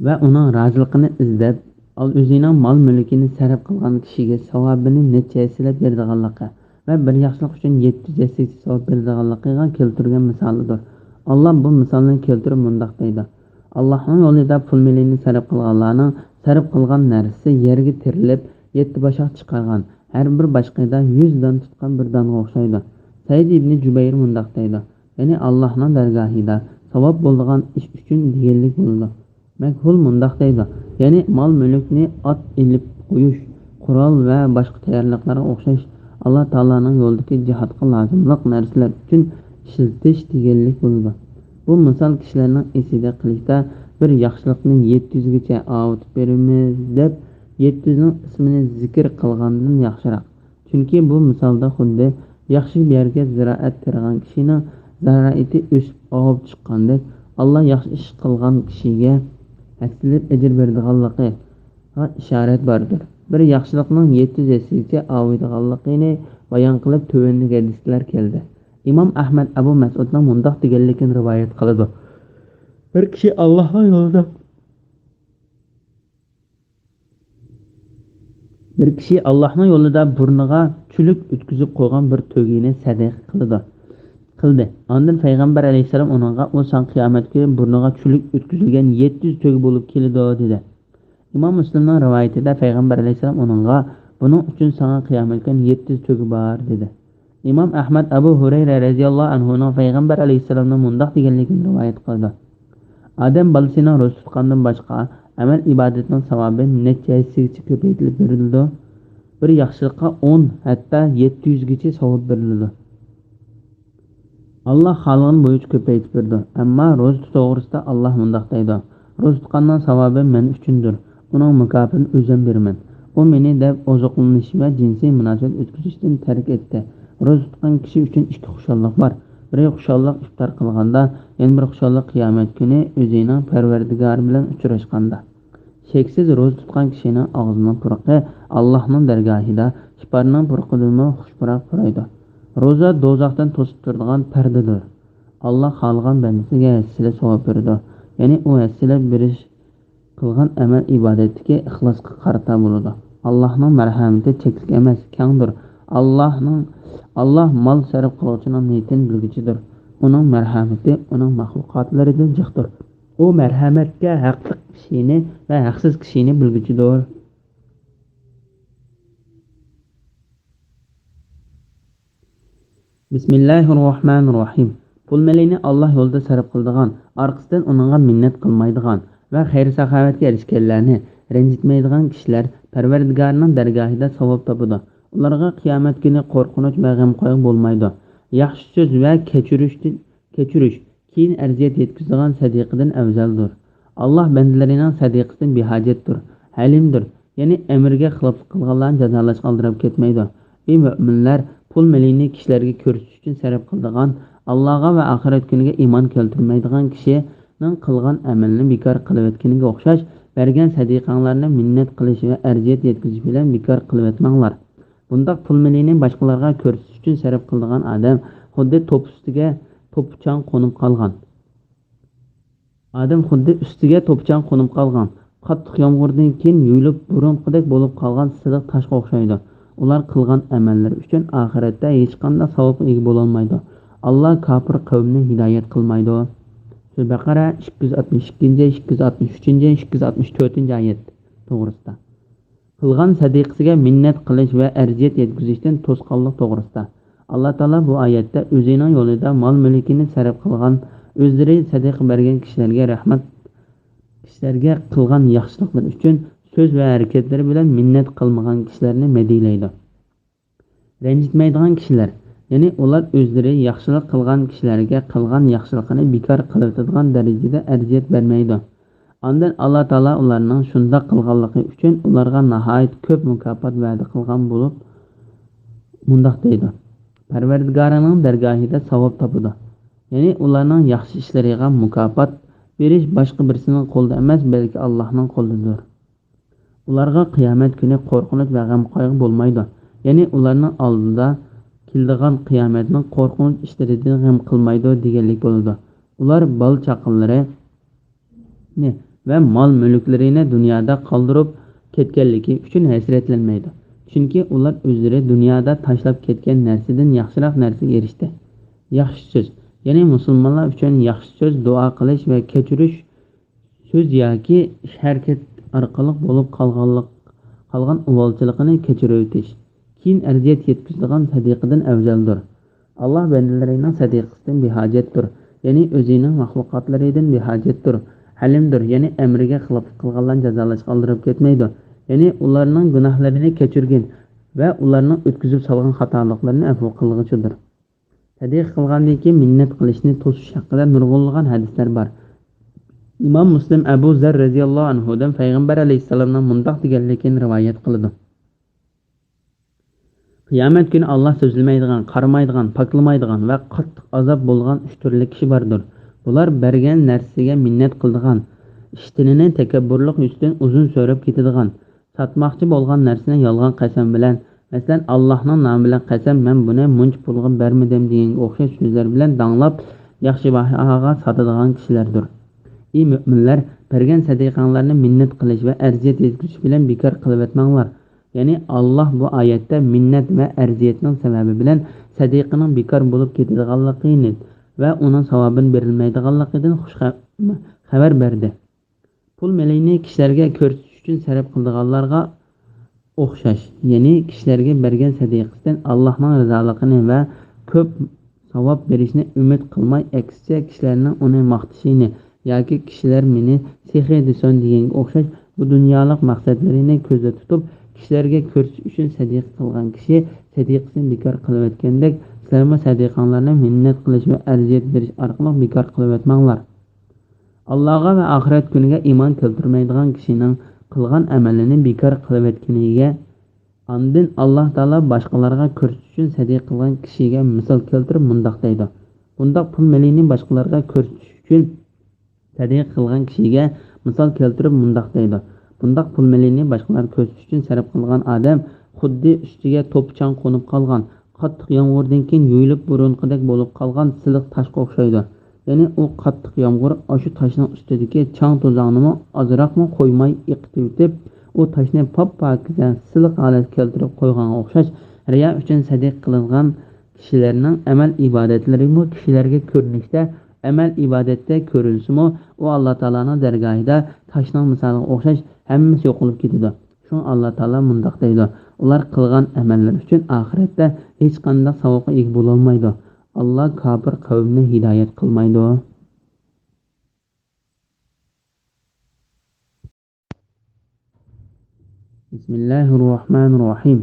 ۋە ئۇنىڭ رازىلىقىنى ئىزدەپ، ئال-، ئۆزىنىڭ مال-مۈلكىنى سەرپ قىلغان كىشىگە ساۋابىنى نەچچە ھەسسىلەپ بېرىدىغانلىقى ۋە بىر ياخشىلىق ئۈچۈن يەتتە يۈز ھەسسىلىك ساۋاب بېرىدىغانلىقىغا كەلتۈرگەن مىسالىدۇر. ئاللا بۇ مىسالنى كەلتۈرۈپ مۇنداق دەيدۇ: ئاللاھنىڭ يولىدا پۇل مېلىنى سەرپ قىلغانلارنىڭ سەرپ قىلغان نەرسىسى يەرگە تېرىلىپ، يەتتە باشاق چىقارغان، ھەر بىر باشىقىدا يۈز دان تۇتقان بىر دانغا ئوخشايدۇ. سەئىد ئىبنى جۇبەير مۇنداق دەيدۇ، يەنى ئاللاھنىڭ دەرگاھىدا ساۋاب بولىدىغان ئىش ئۈچۈن دېگەنلىك بولىدۇ. مەكھۇل مۇنداق دەيدۇ، يەنى مال-مۈلۈكنى ئات ئېلىپ قويۇش، قورال ۋە باشقا تەييارلىقلارغا ئوخشاش ئاللا تائالانىڭ يولىدىكى جىھادقا لازىملىق نەرسىلەر ئۈچۈن ئىشلىتىش دېگەنلىك بولىدۇ. بۇ مىسال كىشىلەرنىڭ ئېسىدە قىلىشتا بىر ياخشىلىقنى يەتتە يۈزگىچە ئاۋۇتۇپ بېرىمىز دەپ، يەتتە يۈزنىڭ ئىسمىنى زىكىر قىلغاندىن ياخشىراق. چۈنكى بۇ مىسالدا خۇددى ياخشى يەرگە زىرائەت تېرىغان كىشىنىڭ زىرائىتى ئۆسۈپ ئاۋۇپ چىققاندەك، ئاللا ياخشى ئىش قىلغان كىشىگە ھەسسىلەپ ئەجىر بېرىدىغانلىقىغا ئىشارەت باردۇر. بىر ياخشىلىقنىڭ يەتتە يۈز ھەسسىگىچە ئاۋۇيدىغانلىقىنى بايان قىلىپ، تۆۋەندىكى ھەدىسلەر كەلدى. ئىمام ئەھمەد ئەبۇ مەسئۇدنىڭ مۇنداق دېگەنلىكىنى رىۋايەت قىلىدۇ. بىر كىشى ئاللاھنىڭ يولىدا بىر كىشى ئاللاھنىڭ يولىدا بۇرنىغا چۈلۈك ئۆتكۈزۈپ قويغان بىر تۆگىنى سەدىقە قىلىدۇ، قىلدى. ئاندىن پەيغەمبەر ئەلەيھىسسالام ئۇنىڭغا، ئۇ ساڭا قىيامەت كۈنى بۇرنىغا چۈلۈك ئۆتكۈزۈلگەن يەتتە يۈز تۆگە بولۇپ كېلىدۇ، دېدى. ئىمام مۇسلىمنىڭ رىۋايىتىدە پەيغەمبەر ئەلەيھىسسالام ئۇنىڭغا، بۇنىڭ ئۈچۈن ساڭا قىيامەت كۈنى يەتتە يۈز تۆگە بار، دېدى. ئىمام ئەھمەد ئەبۇ ھۇرەيرە رەزىياللاھۇ ئەنھۇنىڭ پەيغەمبەر ئەلەيھىسسالامنىڭ مۇنداق دېگەنلىكىنى رىۋايەت قىلىدۇ. ئادەم بالىسىنىڭ روزا تۇتقاندىن باشقا ئەمەل ئىبادىتىنىڭ ساۋابى نەچچە ھەسسىگىچە كۆپەيتىلىپ بېرىلىدۇ. بىر ياخشىلىققا ئون، ھەتتا يەتتە يۈزگىچە ساۋاب بېرىلىدۇ. ئاللا خالىغىنى بويىچە كۆپەيتىپ بېرىدۇ. ئەمما روزا توغرىسىدا ئاللا مۇنداق دەيدۇ: روزا تۇتقاننىڭ ساۋابى مەن ئۈچۈندۇر. ئۇنىڭ مۇكاپاتىنى ئۆزۈم بېرىمەن. ئۇ مېنى دەپ ئوزۇقلىنىش ۋە جىنسىي مۇناسىۋەت ئۆتكۈزۈشتىن تەرك ئەتتى. روزا تۇتقان كىشى ئۈچۈن ئىككى خۇشاللىق بار. بىرى خۇشاللىق ئىپتار قىلغاندا، يەنە بىر خۇشاللىق قىيامەت كۈنى ئۆزىنىڭ پەرۋەردىگارى بىلەن ئۇچراشقاندا. شەكسىز روزا تۇتقان كىشىنىڭ ئاغزىنىڭ پۇرىقى ئاللاھنىڭ دەرگاھىدا ئىپارنىڭ پۇرىقىدىنمۇ خۇشپۇراق پۇرايدۇ. روزا دوزاختىن توسۇپ تۇرىدىغان پەردىدۇر. ئاللا خالىغان بەندىسىگە ھەسسىلەپ ساۋاب بېرىدۇ. يەنى ئۇ ھەسسىلەپ بېرىش قىلغان ئەمەل ئىبادەتتىكى ئىخلاسقا قارىتا بولىدۇ. ئاللاھنىڭ مەرھەمىتى چەكلىك ئەمەس، كەڭدۇر. ئاللاھنىڭ، ئاللا مال سەرپ قىلغۇچىنىڭ نىيىتىنى بىلگۈچىدۇر. ئۇنىڭ مەرھەمىتى ئۇنىڭ مەخلۇقاتلىرىدىن جىقتۇر. ئۇ مەرھەمەتكە ھەقلىق كىشىنى ۋە ھەقسىز كىشىنى بىلگۈچىدۇر. بىسمىللاھىررەھمانىررەھىم. پۇل مېلىنى ئاللا يولىدا سەرپ قىلىدىغان، ئارقىسىدىن ئۇنىڭغا مىننەت قىلمايدىغان ۋە خەير-ساخاۋەتكە ئېرىشكەنلەرنى رەنجىتمەيدىغان كىشىلەر پەرۋەردىگارىنىڭ دەرگاھىدا ساۋاب تاپىدۇ. ئۇلارغا قىيامەت كۈنى قورقۇنچ ۋە غەم-قايغۇ بولمايدۇ. ياخشى سۆز ۋە كەچۈرۈشتىن، كەچۈرۈش، كېيىن ئەرزىيەت يەتكۈزىدىغان سەدىقىدىن ئەۋزەلدۇر. ئاللا بەندىلىرىنىڭ سەدىقىسىدىن بىھاجەتتۇر، ھەلىمدۇر. يەنى ئەمرىگە خىلاپلىق قىلغانلارنى جازالاشقا ئالدىراپ كەتمەيدۇ. ئى مۆمىنلەر، پۇل مېلىنى كىشىلەرگە كۆرسىتىش ئۈچۈن سەرپ قىلىدىغان، ئاللاغا ۋە ئاخىرەت كۈنىگە ئىمان كەلتۈرمەيدىغان كىشىنىڭ قىلغان ئەمىلىنى بىكار قىلىۋەتكىنىگە ئوخشاش، بەرگەن سەدىقەڭلارنى مىننەت قىلىش ۋە ئەرزىيەت يەتكۈزۈش بىلەن بىكار قىلىۋەتمەڭلار. بۇنداق پۇل مېلىنى باشقىلارغا كۆرسىتىش ئۈچۈن سەرپ قىلىدىغان ئادەم خۇددى توپا ئۈستىگە توپا چاڭ قونۇپ قالغان. ئادەم خۇددى ئۈستىگە توپا-چاڭ قونۇپ قالغان، قاتتىق يامغۇردىن كېيىن يۇيۇلۇپ بۇرۇنقىدەك بولۇپ قالغان سىلىق تاشقا ئوخشايدۇ. ئۇلار قىلغان ئەمەللىرى ئۈچۈن ئاخىرەتتە ھېچقانداق ساۋابقا ئىگە بولالمايدۇ. ئاللا كاپىر قەۋمنى ھىدايەت قىلمايدۇ. سۈرە بەقەرە ئىككى يۈز ئاتمىش ئىككىنچى، ئىككى يۈز ئاتمىش ئۈچىنچى، ئىككى يۈز ئاتمىش تۆتىنچى ئايەت توغرىسىدا. قىلغان سەدىقىسىگە مىننەت قىلىش ۋە ئەرزىيەت يەتكۈزۈشتىن توسقانلىق توغرىسىدا. ئاللا تائالا بۇ ئايەتتە ئۆزىنىڭ يولىدا مال-مۈلكىنى سەرپ قىلغان، ئۆزلىرى سەدىقە بەرگەن كىشىلەرگە رەھمەت، كىشىلەرگە قىلغان ياخشىلىقلىرى ئۈچۈن سۆز ۋە ھەرىكەتلىرى بىلەن مىننەت قىلمىغان كىشىلەرنى مەدھىيلەيدۇ. رەنجىتمەيدىغان كىشىلەر، يەنى ئۇلار ئۆزلىرى ياخشىلىق قىلغان كىشىلەرگە قىلغان ياخشىلىقىنى بىكار قىلىۋېتىدىغان دەرىجىدە ئەرزىيەت بەرمەيدۇ. ئاندىن ئاللا تائالا ئۇلارنىڭ شۇنداق قىلغانلىقى ئۈچۈن ئۇلارغا ناھايىتى كۆپ مۇكاپات ۋەدە قىلغان بولۇپ، مۇنداق دەيدۇ: پەرۋەردىگارىڭنىڭ دەرگاھىدا ساۋاب تاپىدۇ. يەنى ئۇلارنىڭ ياخشى ئىشلىرىغا مۇكاپات بېرىش باشقا بىرسىنىڭ قولىدا ئەمەس، بەلكى ئاللاھنىڭ قولىدىدۇر. ئۇلارغا قىيامەت كۈنى قورقۇنچ ۋە غەم-قايغۇ بولمايدۇ. يەنى ئۇلارنىڭ ئالدىدا كېلىدىغان قىيامەتنىڭ قورقۇنچ ئىشلىرىدىن غەم قىلمايدۇ دېگەنلىك بولىدۇ. ئۇلار بالا-چاقىلىرىنى ۋە مال-مۈلۈكلىرىنى دۇنيادا قالدۇرۇپ كەتكەنلىكى ئۈچۈن ھەسرەتلەنمەيدۇ. چۈنكى ئۇلار ئۆزلىرى دۇنيادا تاشلاپ كەتكەن نەرسىدىن ياخشىراق نەرسىگە ئېرىشتى. ياخشى سۆز، يەنى مۇسۇلمانلار ئۈچۈن ياخشى سۆز، دۇئا قىلىش ۋە كەچۈرۈش سۆز ياكى ئىش-ھەرىكەت ئارقىلىق بولۇپ قالغانلىق، قالغان ئۇۋالچىلىقىنى كەچۈرۈۋېتىش، كېيىن ئەرزىيەت يەتكۈزىدىغان سەدىقىدىن ئەۋزەلدۇر. ئاللا بەندىلىرىنىڭ سەدىقىسىدىن بىھاجەتتۇر، يەنى ئۆزىنىڭ مەخلۇقاتلىرىدىن بىھاجەتتۇر. ھەلىمدۇر، يەنى ئەمرىگە خىلاپلىق قىلغانلارنى جازالاشقا ئالدىراپ كەتمەيدۇ. يەنى ئۇلارنىڭ گۇناھلىرىنى كەچۈرگىن ۋە ئۇلارنىڭ ئۆتكۈزۈپ سالغان خاتالىقلىرىنى ئەپۇ قىلغۇچىدۇر. سەدىقە قىلغاندىن كېيىن مىننەت قىلىشنى توسۇش ھەققىدە نۇرغۇنلىغان ھەدىسلەر بار. ئىمام مۇسلىم ئەبۇ زەر رەزىياللاھۇ ئەنھۇدىن پەيغەمبەر ئەلەيھىسسالامنىڭ مۇنداق دېگەنلىكىنى رىۋايەت قىلىدۇ: قىيامەت كۈنى ئاللا سۆزلىمەيدىغان، قارىمايدىغان، پاكلىمايدىغان ۋە قاتتىق ئازاب بولغان ئۈچ تۈرلۈك كىشى باردۇر. بۇلار بەرگەن نەرسىسىگە مىننەت قىلىدىغان، ئىشتىنىنى تەكەببۇرلۇق يۈزىسىدىن ئۇزۇن سۆرەپ كېتىدىغان، ساتماقچى بولغان نەرسىنى يالغان قەسەم بىلەن، مەسىلەن، ئاللاھنىڭ نامى بىلەن قەسەم، مەن بۇنى مۇنچە پۇلغا بەرمىدىم دېگەنگە ئوخشاش سۆزلەر بىلەن داڭلاپ، ياخشى باھاغا ساتىدىغان كىشىلەردۇر. ئى مۆمىنلەر، بەرگەن سەدىقەڭلارنى مىننەت قىلىش ۋە ئەرزىيەت يەتكۈزۈش بىلەن بىكار قىلىۋەتمەڭلار. يەنى ئاللاھ بۇ ئايەتتە مىننەت ۋە ئەرزىيەتنىڭ سەۋەبى بىلەن سەدىقىنىڭ بىكار بولۇپ كېتىدىغانلىقىنى ۋە ئۇنىڭ ساۋابىنى بېرىلمەيدىغانلىقىدىن خۇش خە-، خەۋەر بەردى. پۇل مېلىنى كىشىلەرگە كۆرسىتىش ئۈچۈن سەرپ قىلىدىغانلارغا ئوخشاش، يەنى كىشىلەرگە بەرگەن سەدىقىسىدىن ئاللاھنىڭ رىزالىقىنى ۋە كۆپ ساۋاب بېرىشىنى ئۈمىد قىلماي، ئەكسىچە كىشىلەرنىڭ ئۇنى ماختىشىنى ياكى كىشىلەر مېنى سېخىي دېسۇن دېگەنگە ئوخشاش بۇ دۇنيالىق مەقسەتلىرىنى كۆزدە تۇتۇپ، كىشىلەرگە كۆرسىتىش ئۈچۈن سەدىقە قىلغان كىشى سەدىقىسىنى بىكار قىلىۋەتكەندەك، سىلەرمۇ سەدىقەڭلارنى مىننەت قىلىش ۋە ئەرزىيەت بېرىش ئارقىلىق بىكار قىلىۋەتمەڭلار. ئاللاغا ۋە ئاخىرەت كۈنىگە ئىمان كەلتۈرمەيدىغان كىشىنىڭ قىلغان ئەمىلىنى بىكار قىلىۋەتكىنىگە، ئاندىن ئاللا تائالا باشقىلارغا كۆرسىتىش ئۈچۈن سەدىقە قىلغان كىشىگە مىسال كەلتۈرۈپ مۇنداق دەيدۇ: بۇنداق پۇل مېلىنى باشقىلارغا كۆرسىتىش ئۈچۈن سەدىقە قىلغان كىشىگە مىسال كەلتۈرۈپ مۇنداق دەيدۇ: بۇنداق پۇل مېلىنى باشقىلارغا كۆرسىتىش ئۈچۈن سەرپ قىلغان ئادەم خۇددى ئۈستىگە توپا-چاڭ قونۇپ قالغان، قاتتىق يامغۇردىن كېيىن يۇيۇلۇپ بۇرۇنقىدەك بولۇپ قالغان سىلىق تاشقا ئوخشايدۇ. يەنى ئۇ قاتتىق يامغۇر ئاشۇ تاشنىڭ ئۈستىدىكى چاڭ-توزاننىمۇ ئازراقمۇ قويماي ئېقىتىۋېتىپ، ئۇ تاشنى پاپ-پاكىزە، سىلىق ھالەتكە كەلتۈرۈپ قويغانغا ئوخشاش. رىيا ئۈچۈن سەدىقە قىلىنغان كىشىلەرنىڭ ئەمەل-ئىبادەتلىرىمۇ كىشىلەرگە كۆرۈنۈشتە، ئەمەل-ئىبادەتتە كۆرۈنسىمۇ، ئۇ ئاللا تائالانىڭ دەرگاھىدا تاشنىڭ مىسالىغا ئوخشاش، ھەممىسى يوقىلىپ كېتىدۇ. شۇڭا ئاللا تائالا مۇنداق دەيدۇ: ئۇلار قىلغان ئەمەللىرى ئۈچۈن ئاخىرەتتە ھېچقانداق ساۋابقا ئىگە بولالمايدۇ. ئاللا كاپىر قەۋمنى ھىدايەت قىلمايدۇ. بىسمىللاھىررەھمانىررەھىم.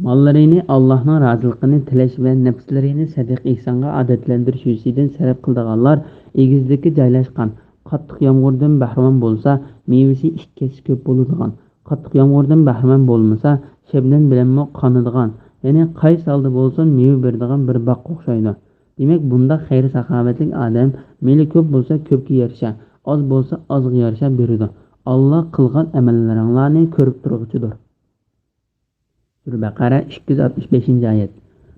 ماللىرىنى ئاللاھنىڭ رازىلىقىنى تىلەش ۋە نەپسلىرىنى سەدىقە-ئېھسانغا ئادەتلەندۈرۈش يۈزىسىدىن سەرپ قىلىدىغانلار ئېگىزلىككە جايلاشقان، قاتتىق يامغۇردىن بەھرىمەن بولسا، مېۋىسى ئىككى ھەسسە كۆپ بولىدىغان، قاتتىق يامغۇردىن بەھرىمەن بولمىسا، شەبنەم بىلەنمۇ قانىدىغان، يەنى قايسى ھالدا بولسۇن، مېۋە بېرىدىغان بىر باغقا ئوخشايدۇ. دېمەك، بۇنداق خەير-ساخاۋەتلىك ئادەم مېلى كۆپ بولسا، كۆپكە يارىشا، ئاز بولسا، ئازغا يارىشا بېرىدۇ. ئاللا قىلغان ئەمەللىرىڭلارنى كۆرۈپ تۇرغۇچىدۇر. سۈرە بەقەرە، ئىككى يۈز ئاتمىش بەشىنچى ئايەت.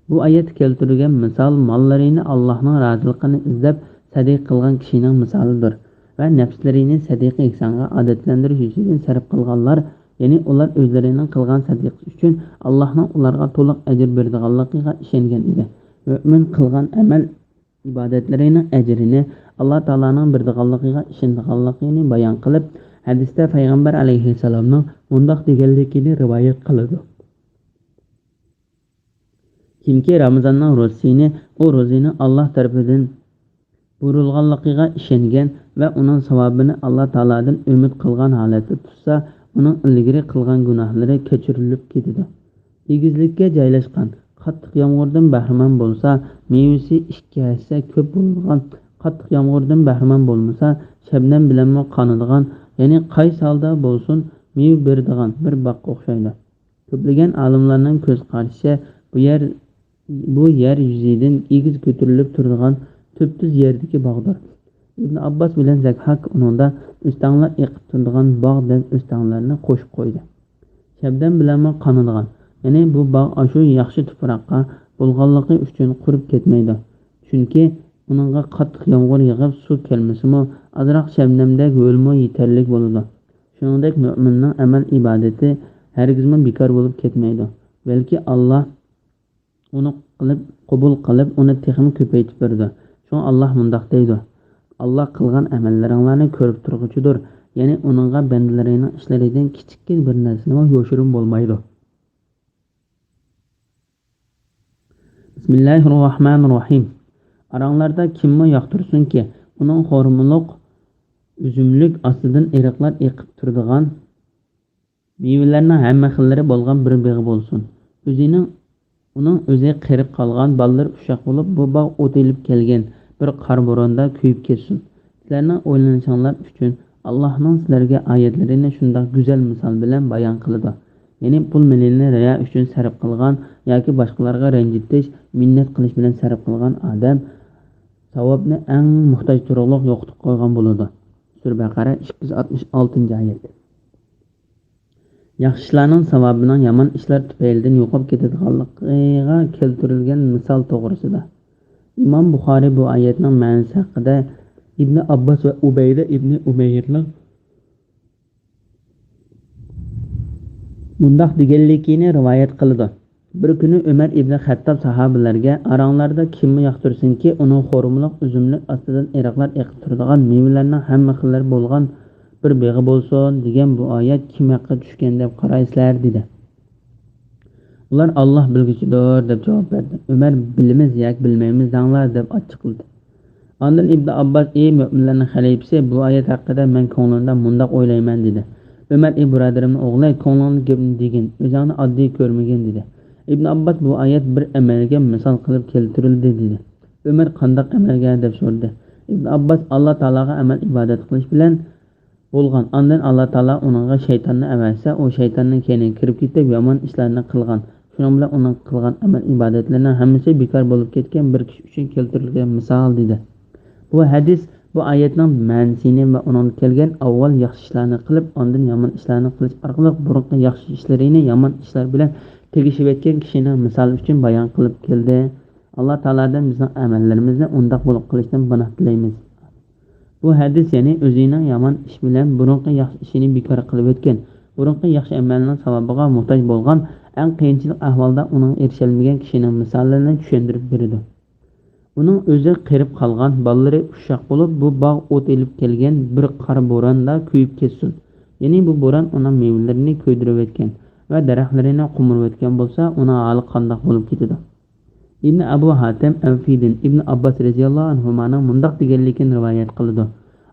بۇ ئايەتتە كەلتۈرۈلگەن مىسال ماللىرىنى ئاللاھنىڭ رازىلىقىنى ئىزدەپ سەدىقە قىلغان كىشىنىڭ مىسالىدۇر ۋە نەپسلىرىنى سەدىقە ئېھسانغا ئادەتلەندۈرۈش يۈزىسىدىن سەرپ قىلغانلار، يەنى ئۇلار ئۆزلىرىنىڭ قىلغان سەدىقىسى ئۈچۈن ئاللاھنىڭ ئۇلارغا تولۇق ئەجىر بېرىدىغانلىقىغا ئىشەنگەن ئىدى. مۆمىن قىلغان ئەمەل ئىبادەتلىرىنىڭ ئەجرىنى ئاللا تائالانىڭ بېرىدىغانلىقىغا ئىشىنىدىغانلىقىنى بايان قىلىپ، ھەدىستە پەيغەمبەر ئەلەيھىسسالامنىڭ مۇنداق دېگەنلىكىنى رىۋايەت قىلىدۇ: كىمكى رامىزاننىڭ روزىسىنى ئۇ روزىنىڭ ئاللا تەرىپىدىن بۇيرۇلغانلىقىغا ئىشەنگەن ۋە ئۇنىڭ ساۋابىنى ئاللا تائالادىن ئۈمىد قىلغان ھالەتتە تۇتسا، ئۇنىڭ ئىلگىرى قىلغان گۇناھلىرى كەچۈرۈلۈپ كېتىدۇ. ئېگىزلىككە جايلاشقان، قاتتىق يامغۇردىن بەھرىمەن بولسا، مېۋىسى ئىككى ھەسسە كۆپ بولىدىغان، قاتتىق يامغۇردىن بەھرىمەن بولمىسا، شەبنەم بىلەنمۇ قانىدىغان، يەنى قايسى ھالدا بولسۇن، مېۋە بېرىدىغان بىر باغقا ئوخشايدۇ. كۆپلىگەن ئالىملارنىڭ كۆز قارىشىچە، بۇ يەر، بۇ يەر يۈزىدىن ئېگىز كۆتۈرۈلۈپ تۇرىدىغان تۈپتۈز يەردىكى باغدۇر. ئىبن ئابباس بىلەن زەكھاك ئۇنىڭدا ئۆستەڭلەر ئېقىپ تۇرىدىغان باغ دەپ ئۆستەڭلەرنى قوشۇپ قويدى. شەبنەم بىلەنمۇ قانىدىغان، يەنى بۇ باغ ئاشۇ ياخشى تۇپراققا بولغانلىقى ئۈچۈن قۇرۇپ كەتمەيدۇ. چۈنكى ئۇنىڭغا قاتتىق يامغۇر يېغىپ، سۇ كەلمىسىمۇ، ئازراق شەبنەمدەك ھۆلمۇ يېتەرلىك بولىدۇ. شۇنىڭدەك مۆمىننىڭ ئەمەل ئىبادىتى ھەرگىزمۇ بىكار بولۇپ كەتمەيدۇ، بەلكى ئاللا ئۇنى قىلىپ، قوبۇل قىلىپ، ئۇنى تېخىمۇ كۆپەيتىپ بېرىدۇ. شۇڭا ئاللا مۇنداق دەيدۇ: «ئاللا قىلغان ئەمەللىرىڭلارنى كۆرۈپ تۇرغۇچىدۇر، يەنى ئۇنىڭغا بەندىلىرىنىڭ ئىشلىرىدىن كىچىككىنە بىر نەرسىنىمۇ يوشۇرۇن بولمايدۇ.» بىسمىللاھىررەھمانىررەھىم. ئاراڭلاردا كىممۇ ياقتۇرسۇنكى، ئۇنىڭ خورمىلىق، ئۈزۈملۈك ئاستىدىن ئېرىقلار ئېقىپ تۇرىدىغان، مېۋىلەرنىڭ ھەممە خىللىرى بولغان بىر بېغى بولسۇن. ئۆزىنىڭ، ئۇنىڭ ئۆزى قېرىپ قالغان، بالىلىرى ئۇششاق بولۇپ، بۇ باغ ئوت ئېلىپ كەلگەن بىر قارا بوراندا كۆيۈپ كەتسۇن. سىلەرنىڭ ئويلىنىشىڭلار ئۈچۈن، ئاللاھنىڭ سىلەرگە ئايەتلىرىنى شۇنداق گۈزەل مىسال بىلەن بايان قىلىدۇ. يەنى پۇل مېلىنى رىيا ئۈچۈن سەرپ قىلغان ياكى باشقىلارغا رەنجىتىش، مىننەت قىلىش بىلەن سەرپ قىلغان ئادەم ساۋابنى ئەڭ موھتاج تۇرۇقلۇق يوقىتىپ قويغان بولىدۇ. سۈرە بەقەرە، ئىككى يۈز ئاتمىش ئالتىنچى ئايەت. ياخشى ئىشلارنىڭ ساۋابىنىڭ يامان ئىشلار تۈپەيلىدىن يوقاپ كېتىدىغانلىقىغا كەلتۈرۈلگەن مىسال توغرىسىدا. ئىمام بۇخارىي بۇ ئايەتنىڭ مەنىسى ھەققىدە ئىبنى ئابباس ۋە ئۇبەيدە ئىبنى ئۇمەيرنىڭ مۇنداق دېگەنلىكىنى رىۋايەت قىلىدۇ: بىر كۈنى ئۆمەر ئىبنى خەتتاب ساھابىلەرگە: «ئاراڭلاردا كىممۇ ياقتۇرسۇنكى، ئۇنىڭ خورمىلىق ئۈزۈملۈك ئاستىدىن ئېرىقلار ئېقىپ تۇرىدىغان، مېۋىلەرنىڭ ھەممە خىللىرى بولغان بىر بېغى بولسۇن» دېگەن بۇ ئايەت كىم ھەققىدە چۈشكەن دەپ قارايسىلەر؟ دېدى. ئۇلار: «ئاللاھ بىلگۈچىدۇر» دەپ جاۋاب بەردى. ئۆمەر: «بىلىمىز ياكى بىلمەيمىز دەڭلار» دەپ ئاچچىقلىدى. ئاندىن ئىبنى ئابباس: «ئى مۆمىنلەرنىڭ خەلىپىسى، بۇ ئايەت ھەققىدە مەن كۆڭلۈمدە مۇنداق ئويلايمەن» دېدى. ئۆمەر: «ئى بۇرادىرىمنىڭ ئوغلى، كۆڭلۈڭدىكى گەپنى دېگىن، ئۆزۈڭنى ئاددىي كۆرمىگىن» دېدى. ئىبنى ئابباس: «بۇ ئايەت بىر ئەمەلگە مىسال قىلىپ كەلتۈرۈلدى» دېدى. ئۆمەر: «قانداق ئەمەلگە؟» دەپ سورىدى. ئىبنى ئابباس: «ئاللاھ تائالاغا ئەمەل ئىبادەت قىلىش بىلەن بولغان. ئاندىن ئاللاھ تائالا ئۇنىڭغا شەيتاننى ئەۋەتسە، ئۇ شەيتاننىڭ كەينىگە كىرىپ كېتىپ، يامان ئىشلارنى قىلغان. شۇنىڭ بىلەن ئۇنىڭ قىلغان ئەمەل ئىبادەتلىرىنىڭ ھەممىسى بىكار بولۇپ كەتكەن بىر كىشى ئۈچۈن كەلتۈرۈلگەن مىسال» دېدى. بۇ ھەدىس بۇ ئايەتنىڭ مەنىسىنى ۋە ئۇنىڭدا كەلگەن ئاۋۋال ياخشى ئىشلارنى قىلىپ، ئاندىن يامان ئىشلارنى قىلىش ئارقىلىق بۇرۇنقى ياخشى ئىشلىرىنى يامان ئىشلار بىلەن تېگىشىۋەتكەن كىشىنىڭ مىسالى ئۈچۈن بايان قىلىپ كەلدى. ئاللاھ تائالادىن بىزنىڭ ئەمەللىرىمىزنى ئۇنداق بولۇپ قېلىشتىن پاناھ تىلەيمىز. بۇ ھەدىس، يەنى ئۆزىنىڭ يامان ئىش بىلەن بۇرۇنقى ياخشى ئىشىنى بىكار قىلىۋەتكەن، بۇرۇنقى ياخشى ئەمەلنىڭ ساۋابىغا موھتاج بولغان، ئەڭ قىيىنچىلىق ئەھۋالدا ئۇنىڭغا ئېرىشەلمىگەن كىشىنىڭ مىسالىنى چۈشەندۈرۈپ بېرىدۇ. ئۇنىڭ ئۆزى قېرىپ قالغان، بالىلىرى ئۇششاق بولۇپ، بۇ باغ ئوت ئېلىپ كەلگەن بىر قارا بوراندا كۆيۈپ كەتسۇن. يەنى بۇ بوران ئۇنىڭ مېۋىلىرىنى كۆيدۈرۈۋەتكەن ۋە دەرەخلىرىنى قومۇرۇۋەتكەن بولسا، ئۇنىڭ ھالى قانداق بولۇپ كېتىدۇ؟ ئىبنى ئەبۇ ھاتىم ئەۋفىدىن ئىبنى ئابباس رەزىياللاھۇ ئەنھۇمانىڭ مۇنداق دېگەنلىكىنى رىۋايەت قىلىدۇ: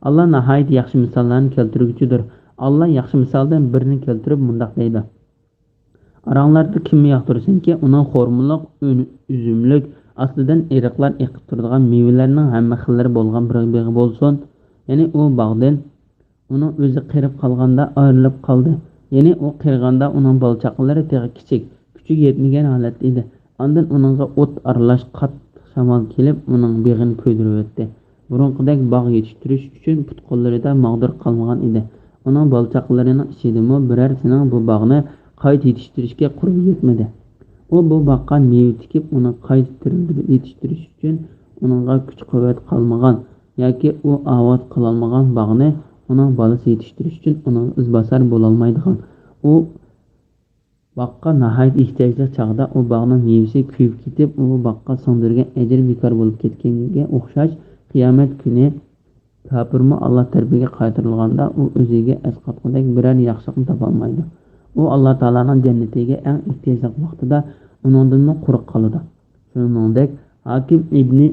«ئاللا ناھايىتى ياخشى مىساللارنى كەلتۈرگۈچىدۇر.» ئاللا ياخشى مىسالدىن بىرنى كەلتۈرۈپ مۇنداق دەيدۇ: «ئاراڭلاردا كىمنى ياقتۇرسۇنكى، ئۇنىڭ خورمىلىق ئۈن-، ئۈزۈملۈك ئاستىدىن ئېرىقلار ئېقىپ تۇرىدىغان مېۋىلەرنىڭ ھەممە خىللىرى بولغان بىر بېغى بولسۇن.» يەنى ئۇ باغدىن ئۇنىڭ ئۆزى قېرىپ قالغاندا ئايرىلىپ قالدى. يەنى ئۇ قېرىغاندا ئۇنىڭ بالا-چاقىلىرى تېخى كىچىك، كۈچىگە يەتمىگەن ھالەتتە ئىدى. ئاندىن ئۇنىڭغا ئوت ئارىلاش قاتتىق شامال كېلىپ، ئۇنىڭ بېغىنى كۆيدۈرۈۋەتتى. بۇرۇنقىدەك باغ يېتىشتۈرۈش ئۈچۈن پۇت-قوللىرىدا ماغدۇر قالمىغان ئىدى. ئۇنىڭ بالا-چاقىلىرىنىڭ ئىچىدىمۇ بىرەرسىنىڭ بۇ باغنى قايتا يېتىشتۈرۈشكە قۇربى يەتمىدى. ئۇ بۇ باغقا مېۋە تىكىپ، ئۇنى قايتا تىرىلدۈرۈپ يېتىشتۈرۈش ئۈچۈن ئۇنىڭغا كۈچ-قۇۋۋەت قالمىغان ياكى ئۇ ئاۋات قىلالمىغان باغنى ئۇنىڭ بالىسى يېتىشتۈرۈش ئۈچۈن ئۇنىڭغا ئىزباسار بولالمايدىغان، ئۇ باغقا ناھايىتى ئېھتىياجلىق چاغدا ئۇ باغنىڭ مېۋىسى كۆيۈپ كېتىپ، ئۇ باغقا سىڭدۈرگەن ئەجرى بىكار بولۇپ كەتكەنگە ئوخشاش، قىيامەت كۈنى كاپىرمۇ ئاللا تەرىپىگە قايتۇرۇلغاندا، ئۇ ئۆزىگە ئەسقاتقۇدەك بىرەر ياخشىلىقنى تاپالمايدۇ. ئۇ ئاللا تائالانىڭ جەننىتىگە ئەڭ ئېھتىياجلىق ۋاقتىدا ئۇنىڭدىنمۇ قۇرۇق قالىدۇ. شۇنىڭدەك ھاكىم ئىبنى،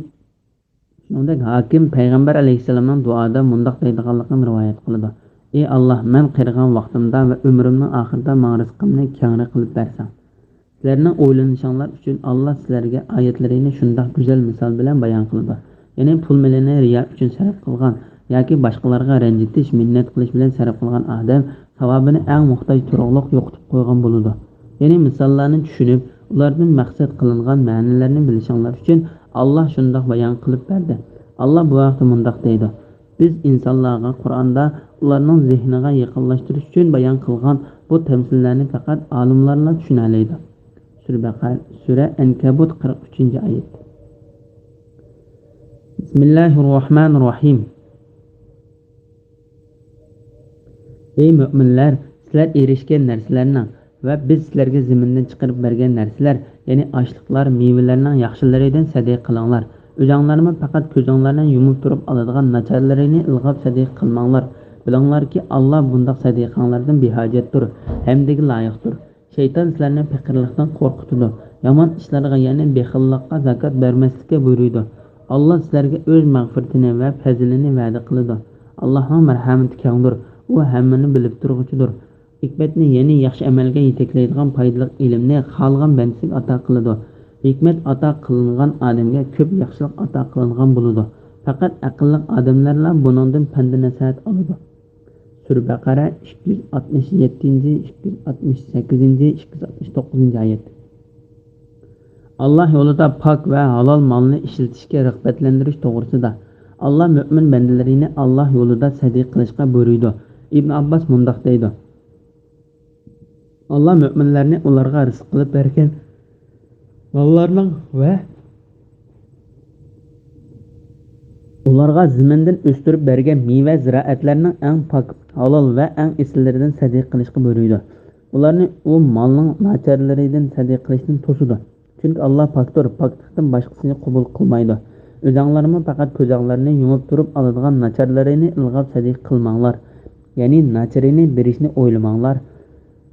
شۇنىڭدەك ھاكىم پەيغەمبەر ئەلەيھىسسالامنىڭ دۇئادا مۇنداق دەيدىغانلىقىنى رىۋايەت قىلىدۇ: «ئى ئاللا، مەن قېرىغان ۋاقتىمدا ۋە ئۆمرۈمنىڭ ئاخىرىدا ماڭا رىزقىمنى كەڭرى قىلىپ بەرسەڭ.» سىلەرنىڭ ئويلىنىشىڭلار ئۈچۈن ئاللا سىلەرگە ئايەتلىرىنى شۇنداق گۈزەل مىسال بىلەن بايان قىلىدۇ. يەنى پۇل مېلىنى رىيا ئۈچۈن سەرپ قىلغان ياكى باشقىلارغا رەنجىتىش، مىننەت قىلىش بىلەن سەرپ قىلغان ئادەم ساۋابىنى ئەڭ موھتاج تۇرۇقلۇق يوقىتىپ قويغان بولىدۇ. يەنى مىساللارنى چۈشىنىپ، ئۇلاردىن مەقسەت قىلىنغان مەنىلەرنى بىلىشىڭلار ئۈچۈن ئاللا شۇنداق بايان قىلىپ بەردى. ئاللا بۇ ھەقتە مۇنداق دەيدۇ: «بىز ئىنسانلارغا قۇرئاندا ئۇلارنىڭ زېھنىغا يېقىنلاشتۇرۇش ئۈچۈن بايان قىلغان بۇ تەمسىللەرنى پەقەت ئالىملارلا چۈشىنەلەيدۇ.» سۈرە بەقەرە، سۈرە ئەنكەبۇت، قىرىق ئۈچىنچى ئايەت. بىسمىللاھىررەھمانىررەھىم. ئەي مۆمىنلەر، سىلەر ئېرىشكەن نەرسىلەرنىڭ ۋە بىز سىلەرگە زېمىندىن چىقىرىپ بەرگەن نەرسىلەر، يەنى ئاشلىقلار، مېۋىلەرنىڭ ياخشىلىرىدىن سەدىقە قىلىڭلار. ئۆزەڭلارمۇ پەقەت كۆزۈڭلارنى يۇمۇپ تۇرۇپ ئالىدىغان ناچارلىرىنى ئىلغاپ سەدىقە قىلماڭلار. بىلىڭلاركى، ئاللا بۇنداق سەدىقەڭلاردىن بىھاجەتتۇر، ھەمدىگە لايىقتۇر. شەيتان سىلەرنى پېقىرلىقتىن قورقۇتىدۇ، يامان ئىشلارغا، يەنى بېخىللىققا زاكات بەرمەسلىككە بۇيرۇيدۇ. ئاللا سىلەرگە ئۆز مەغپىرىتىنى ۋە پەزلىنى ۋەدە قىلىدۇ. ئاللانىڭ مەرھەمىتى كەڭدۇر، ئۇ ھەممىنى بىلىپ تۇرغۇچىدۇر. ھېكمەتنى، يەنى ياخشى ئەمەلگە يېتەكلەيدىغان پايدىلىق ئىلىمنى خالىغان بەندىسىگە ئاتا قىلىدۇ. ھېكمەت ئاتا قىلىنغان ئادەمگە كۆپ ياخشىلىق ئاتا قىلىنغان بولىدۇ. پەقەت ئەقىللىق ئادەملەرلا بۇنىڭدىن پەند-نەسىھەت ئالىدۇ. سۈرە بەقەرە، ئىككى يۈز ئاتمىش يەتتىنچى، ئىككى يۈز ئاتمىش سەككىزىنچى، ئىككى يۈز ئاتمىش توققۇزىنچى ئايەت. ئاللا يولىدا پاك ۋە ھالال مالنى ئىشلىتىشكە رىغبەتلەندۈرۈش توغرىسىدا، ئاللا مۆمىن بەندىلىرىنى ئاللا يولىدا سەدىقە قىلىشقا بۇيرۇيدۇ. ئىبن ئابباس مۇنداق دەيدۇ: ئاللا مۆمىنلەرنى ئۇلارغا رىزىق قىلىپ بەرگەن ماللارنىڭ ۋە ئۇلارغا زېمىندىن ئۆستۈرۈپ بەرگەن مېۋە زىرائەتلەرنىڭ ئەڭ پاك، ھالال ۋە ئەڭ ئېسىللىرىدىن سەدىقە قىلىشقا بۇيرۇيدۇ. ئۇلارنى ئۇ مالنىڭ ناچارلىرىدىن سەدىقە قىلىشتىن توسىدۇ. چۈنكى ئاللا پاكتۇر، پاكلىقتىن باشقىسىنى قوبۇل قىلمايدۇ. ئۆزەڭلارمۇ پەقەت كۆزەڭلارنى يۇمۇپ تۇرۇپ ئالىدىغان ناچارلىرىنى ئىلغاپ سەدىقە قىلماڭلار. يەنى ناچىرىنى بېرىشنى ئويلىماڭلار.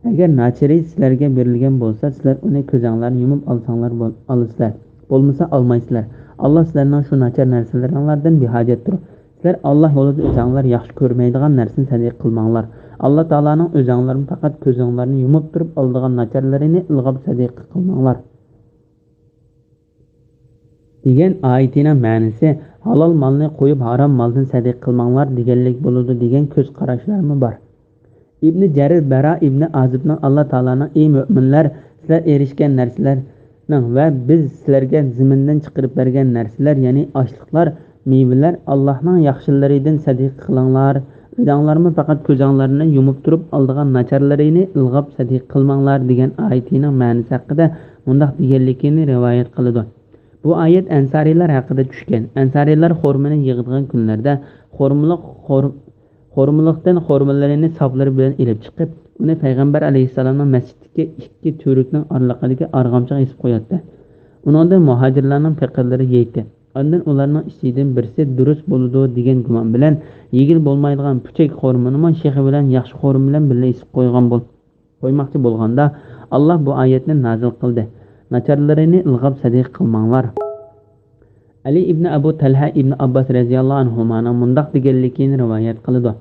ئەگەر ناچىرى سىلەرگە بېرىلگەن بولسا، سىلەر ئۇنى كۆزەڭلارنى يۇمۇپ ئالساڭلار بول-، ئالىسىلەر. بولمىسا ئالمايسىلەر. ئاللا سىلەرنىڭ شۇ ناچار نەرسىلىرىڭلاردىن بىھاجەتتۇر. سىلەر ئاللا يولىدا ئۆزەڭلار ياخشى كۆرمەيدىغان نەرسىنى سەدىقە قىلماڭلار. ئاللا تائالانىڭ ئۆزەڭلارمۇ پەقەت كۆزۈڭلارنى يۇمۇپ تۇرۇپ ئالىدىغان ناچارلىرىنى ئىلغاپ سەدىقە قىلماڭلار دېگەن ئايىتىنىڭ مەنىسى ھالال مالنى قويۇپ ھارام مالدىن سەدىقە قىلماڭلار دېگەنلىك بولىدۇ دېگەن كۆز قاراشلارمۇ بار. ئىبنى جەرىر بەرا ئىبنى ئازىبنىڭ ئاللا تائالانىڭ ئەي مۆمىنلەر، سىلەر ئېرىشكەن نەرسىلەرنىڭ ۋە بىز سىلەرگە زېمىندىن چىقىرىپ بەرگەن نەرسىلەر، يەنى ئاشلىقلار، مېۋىلەر، ئاللانىڭ ياخشىلىرىدىن سەدىقە قىلىڭلار. ئۆزەڭلارمۇ پەقەت كۆزەڭلارنى يۇمۇپ تۇرۇپ ئالىدىغان ناچارلىرىنى ئىلغاپ سەدىقە قىلماڭلار دېگەن ئايىتىنىڭ مەنىسى ھەققىدە مۇنداق دېگەنلىكىنى رىۋايەت قىلىدۇ. بۇ ئايەت ئەنسارىيلار ھەققىدە چۈشكەن. ئەنسارىيلار خورمىنى يىغىدىغان كۈنلەردە خورمىلىق، خور-، خورمىلىقتىن خورمىلىرىنى ساپلىرى بىلەن ئېلىپ چىقىپ، ئۇنى پەيغەمبەر ئەلەيھىسسالامنىڭ مەسچىتتىكى ئىككى تۈۋرۈكنىڭ ئارىلىقىدىكى ئارغامچىغا ئېسىپ قوياتتى. ئۇنىڭدىن مۇھاجىرلارنىڭ پېقىرلىرى يەيتتى. ئاندىن ئۇلارنىڭ ئىچىدىن بىرسى دۇرۇس بولىدۇ دېگەن گۇمان بىلەن يېگىلى بولمايدىغان پۈچەك خورمىنىمۇ شېخى بىلەن ياخشى خورما بىلەن بىللە ئېسىپ قويغان بول-، قويماقچى بولغاندا، ئاللا بۇ ئايەتنى نازىل قىلدى: ناچارلىرىنى ئىلغاپ سەدىقە قىلماڭلار. ئەلى ئىبنى ئەبۇ تەلھە ئىبنى ئابباس رەزىياللاھۇ ئەنھۇمانىڭ مۇنداق دېگەنلىكىنى رىۋايەت قىلىدۇ: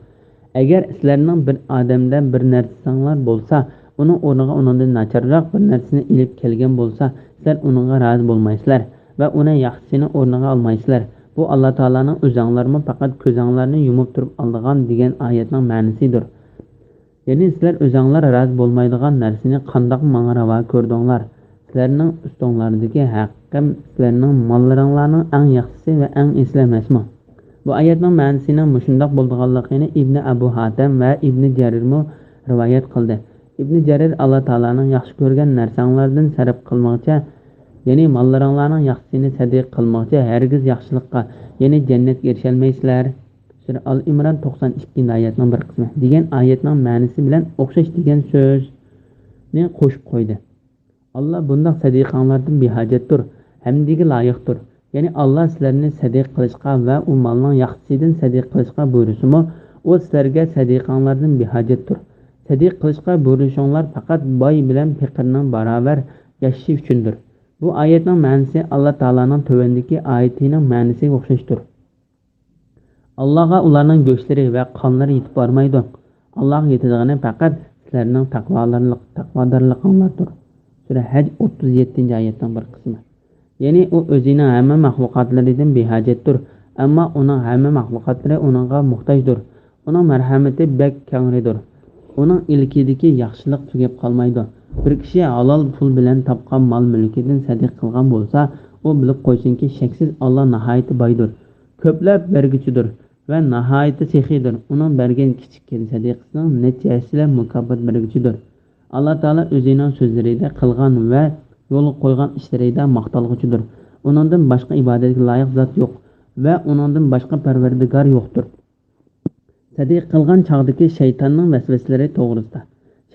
ئەگەر سىلەرنىڭ بىر ئادەمدە بىر نەرسىڭلار بولسا، ئۇنىڭ ئورنىغا ئۇنىڭدىن ناچارراق بىر نەرسىنى ئېلىپ كەلگەن بولسا، سىلەر ئۇنىڭغا رازى بولمايسىلەر ۋە ئۇنى ياخشىسىنى ئورنىغا ئالمايسىلەر. بۇ ئاللا تائالانىڭ ئۆزەڭلارمۇ پەقەت كۆزەڭلارنى يۇمۇپ تۇرۇپ ئالىدىغان دېگەن ئايەتنىڭ مەنىسىدۇر. يەنى سىلەر ئۆزەڭلار رازى بولمايدىغان نەرسىنى قانداق ماڭا راۋا كۆردۈڭلار؟ سىلەرنىڭ ئۈستۈڭلاردىكى ھەققىم سىلەرنىڭ ماللىرىڭلارنىڭ ئەڭ ياخشىسى ۋە ئەڭ ئېسىلى ئەمەسمۇ؟ بۇ ئايەتنىڭ مەنىسىنىڭ مۇشۇنداق بولىدىغانلىقىنى ئىبنى ئەبۇ ھاتەم ۋە ئىبنى جەرىرمۇ رىۋايەت قىلدى. ئىبنى جەرىر ئاللا تائالانىڭ ياخشى كۆرگەن نەرسەڭلاردىن سەرپ قىلمىغىچە، يەنى ماللىرىڭلارنىڭ ياخشىسىنى سەدىقە قىلمىغىچە ھەرگىز ياخشىلىققا، يەنى جەننەتكە ئېرىشەلمەيسىلەر. سۈرە ئال ئىمران توقسان ئىككىنچى ئايەتنىڭ بىر قىسمى دېگەن ئايەتنىڭ مەنىسى بىلەن ئوخشاش دېگەن سۆزنى قوشۇپ قويدى. ئاللا بۇنداق سەدىقەڭلاردىن بىھاجەتتۇر، ھەمدىگە لايىقتۇر. يەنى ئاللا سىلەرنى سەدىقە قىلىشقا ۋە ئۇ مالنىڭ ياخشىسىدىن سەدىقە قىلىشقا بۇيرۇسىمۇ، ئۇ سىلەرگە سەدىقەڭلاردىن بىھاجەتتۇر. سەدىقە قىلىشقا بۇيرۇلۇشۇڭلار پەقەت باي بىلەن پېقىرنىڭ باراۋەر ياشىشى ئۈچۈندۇر. بۇ ئايەتنىڭ مەنىسى ئاللا تائالانىڭ تۆۋەندىكى ئايىتىنىڭ مەنىسىگە ئوخشاشتۇر. ئاللاغا ئۇلارنىڭ گۆشلىرى ۋە قانلىرى يېتىپ بارمايدۇ. ئاللاغا يېتىدىغىنى پەقەت سىلەرنىڭ تەقۋالارلىق-، تەقۋادارلىقىڭلاردۇر. سۈرە ھەج ئوتتۇز يەتتىنچى ئايەتنىڭ بىر قىسمى. يەنى ئۇ ئۆزىنىڭ ھەممە مەخلۇقاتلىرىدىن بىھاجەتتۇر، ئەمما ئۇنىڭ ھەممە مەخلۇقاتلىرى ئۇنىڭغا موھتاجدۇر. ئۇنىڭ مەرھەمىتى بەك كەڭرىدۇر. ئۇنىڭ ئىلكىدىكى ياخشىلىق تۈگەپ قالمايدۇ. بىر كىشى ھالال پۇل بىلەن تاپقان مال-مۈلكىدىن سەدىقە قىلغان بولسا، ئۇ بىلىپ قويسۇنكى، شەكسىز ئاللا ناھايىتى بايدۇر. كۆپلەپ بەرگۈچىدۇر ۋە ناھايىتى سېخىيدۇر. ئۇنىڭ بەرگەن كىچىككىنە سەدىقىسىنىڭ نەچچە ھەسسىلەپ مۇكاپات بەرگۈچىدۇر. ئاللا تائالا ئۆزىنىڭ سۆزلىرىدە قىلغان ۋە يولغا قويغان ئىشلىرىدا ماختالغۇچىدۇر. ئۇنىڭدىن باشقا ئىبادەتكە لايىق زات يوق ۋە ئۇنىڭدىن باشقا پەرۋەردىگار يوقتۇر. سەدىقە قىلغان چاغدىكى شەيتاننىڭ ۋەسۋەسىلىرى توغرىسىدا.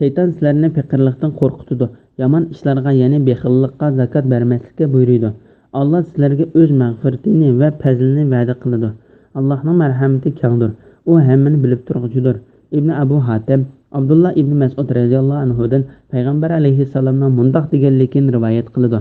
شەيتان سىلەرنى پېقىرلىقتىن قورقۇتىدۇ، يامان ئىشلارغا، يەنى بېخىللىققا، زاكات بەرمەسلىككە بۇيرۇيدۇ. ئاللا سىلەرگە ئۆز مەغپىرىتىنى ۋە پەزلىنى ۋەدە قىلىدۇ. ئاللانىڭ مەرھەمىتى كەڭدۇر، ئۇ ھەممىنى بىلىپ تۇرغۇچىدۇر. ئىبنى ئەبۇ ھاتەم ئابدۇللا ئىبنى مەسئۇد رەزىياللاھۇ ئەنھۇدىن پەيغەمبەر ئەلەيھىسسالامنىڭ مۇنداق دېگەنلىكىنى رىۋايەت قىلىدۇ: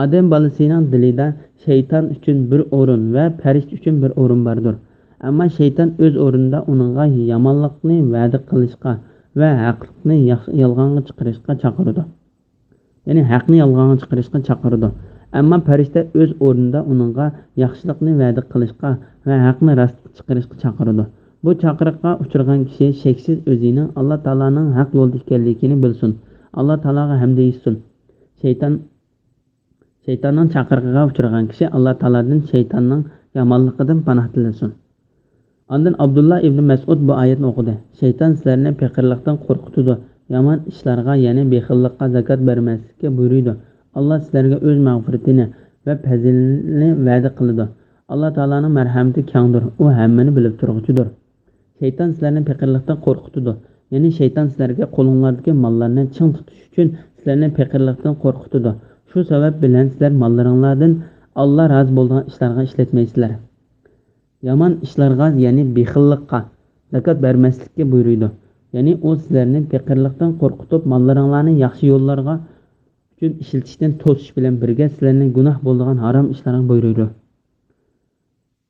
ئادەم بالىسىنىڭ دىلىدا شەيتان ئۈچۈن بىر ئورۇن ۋە پەرىشتە ئۈچۈن بىر ئورۇن باردۇر. ئەمما شەيتان ئۆز ئورنىدا ئۇنىڭغا يامانلىقنى ۋەدە قىلىشقا ۋە ھەقلىقنى ياخ-، يالغانغا چىقىرىشقا چاقىرىدۇ. يەنى ھەقنى يالغانغا چىقىرىشقا چاقىرىدۇ. ئەمما پەرىشتە ئۆز ئورنىدا ئۇنىڭغا ياخشىلىقنى ۋەدە قىلىشقا ۋە ھەقنى راستقا چىقىرىشقا چاقىرىدۇ. بۇ چاقىرىققا ئۇچرىغان كىشى شەكسىز ئۆزىنىڭ ئاللا تائالانىڭ ھەق يولدا ئىكەنلىكىنى بىلسۇن، ئاللا تائالاغا ھەمدە ئېيتسۇن. شەيتان شەيتاننىڭ چاقىرىقىغا ئۇچرىغان كىشى ئاللا تائالادىن شەيتاننىڭ يامانلىقىدىن پاناھ تىلىسۇن. ئاندىن ئابدۇللا ئىبنى مەسئۇد بۇ ئايەتنى ئوقۇدى: شەيتان سىلەرنى پېقىرلىقتىن قورقۇتىدۇ، يامان ئىشلارغا، يەنى بېخىللىققا، زاكات بەرمەسلىككە بۇيرۇيدۇ. ئاللا سىلەرگە ئۆز مەغپىرىتىنى ۋە پەزلىنى ۋەدە قىلىدۇ. ئاللا تائالانىڭ مەرھەمىتى كەڭدۇر، ئۇ ھەممىنى بىلىپ تۇرغۇچىدۇر. شەيتان سىلەرنى پېقىرلىقتىن قورقۇتىدۇ. يەنى شەيتان سىلەرگە قولۇڭلاردىكى ماللارنى چىڭ تۇتۇش ئۈچۈن سىلەرنى پېقىرلىقتىن قورقۇتىدۇ. شۇ سەۋەب بىلەن سىلەر ماللىرىڭلاردىن ئاللا رازى بولىدىغان ئىشلارغا ئىشلەتمەيسىلەر. يامان ئىشلارغا، يەنى بېخىللىققا، زاكات بەرمەسلىككە بۇيرۇيدۇ. يەنى ئۇ سىلەرنى پېقىرلىقتىن قورقۇتۇپ، ماللىرىڭلارنى ياخشى يوللارغا ئۈچۈن ئىشلىتىشتىن توسۇش بىلەن بىرگە سىلەرنى گۇناھ بولىدىغان ھارام ئىشلارغا بۇيرۇيدۇ.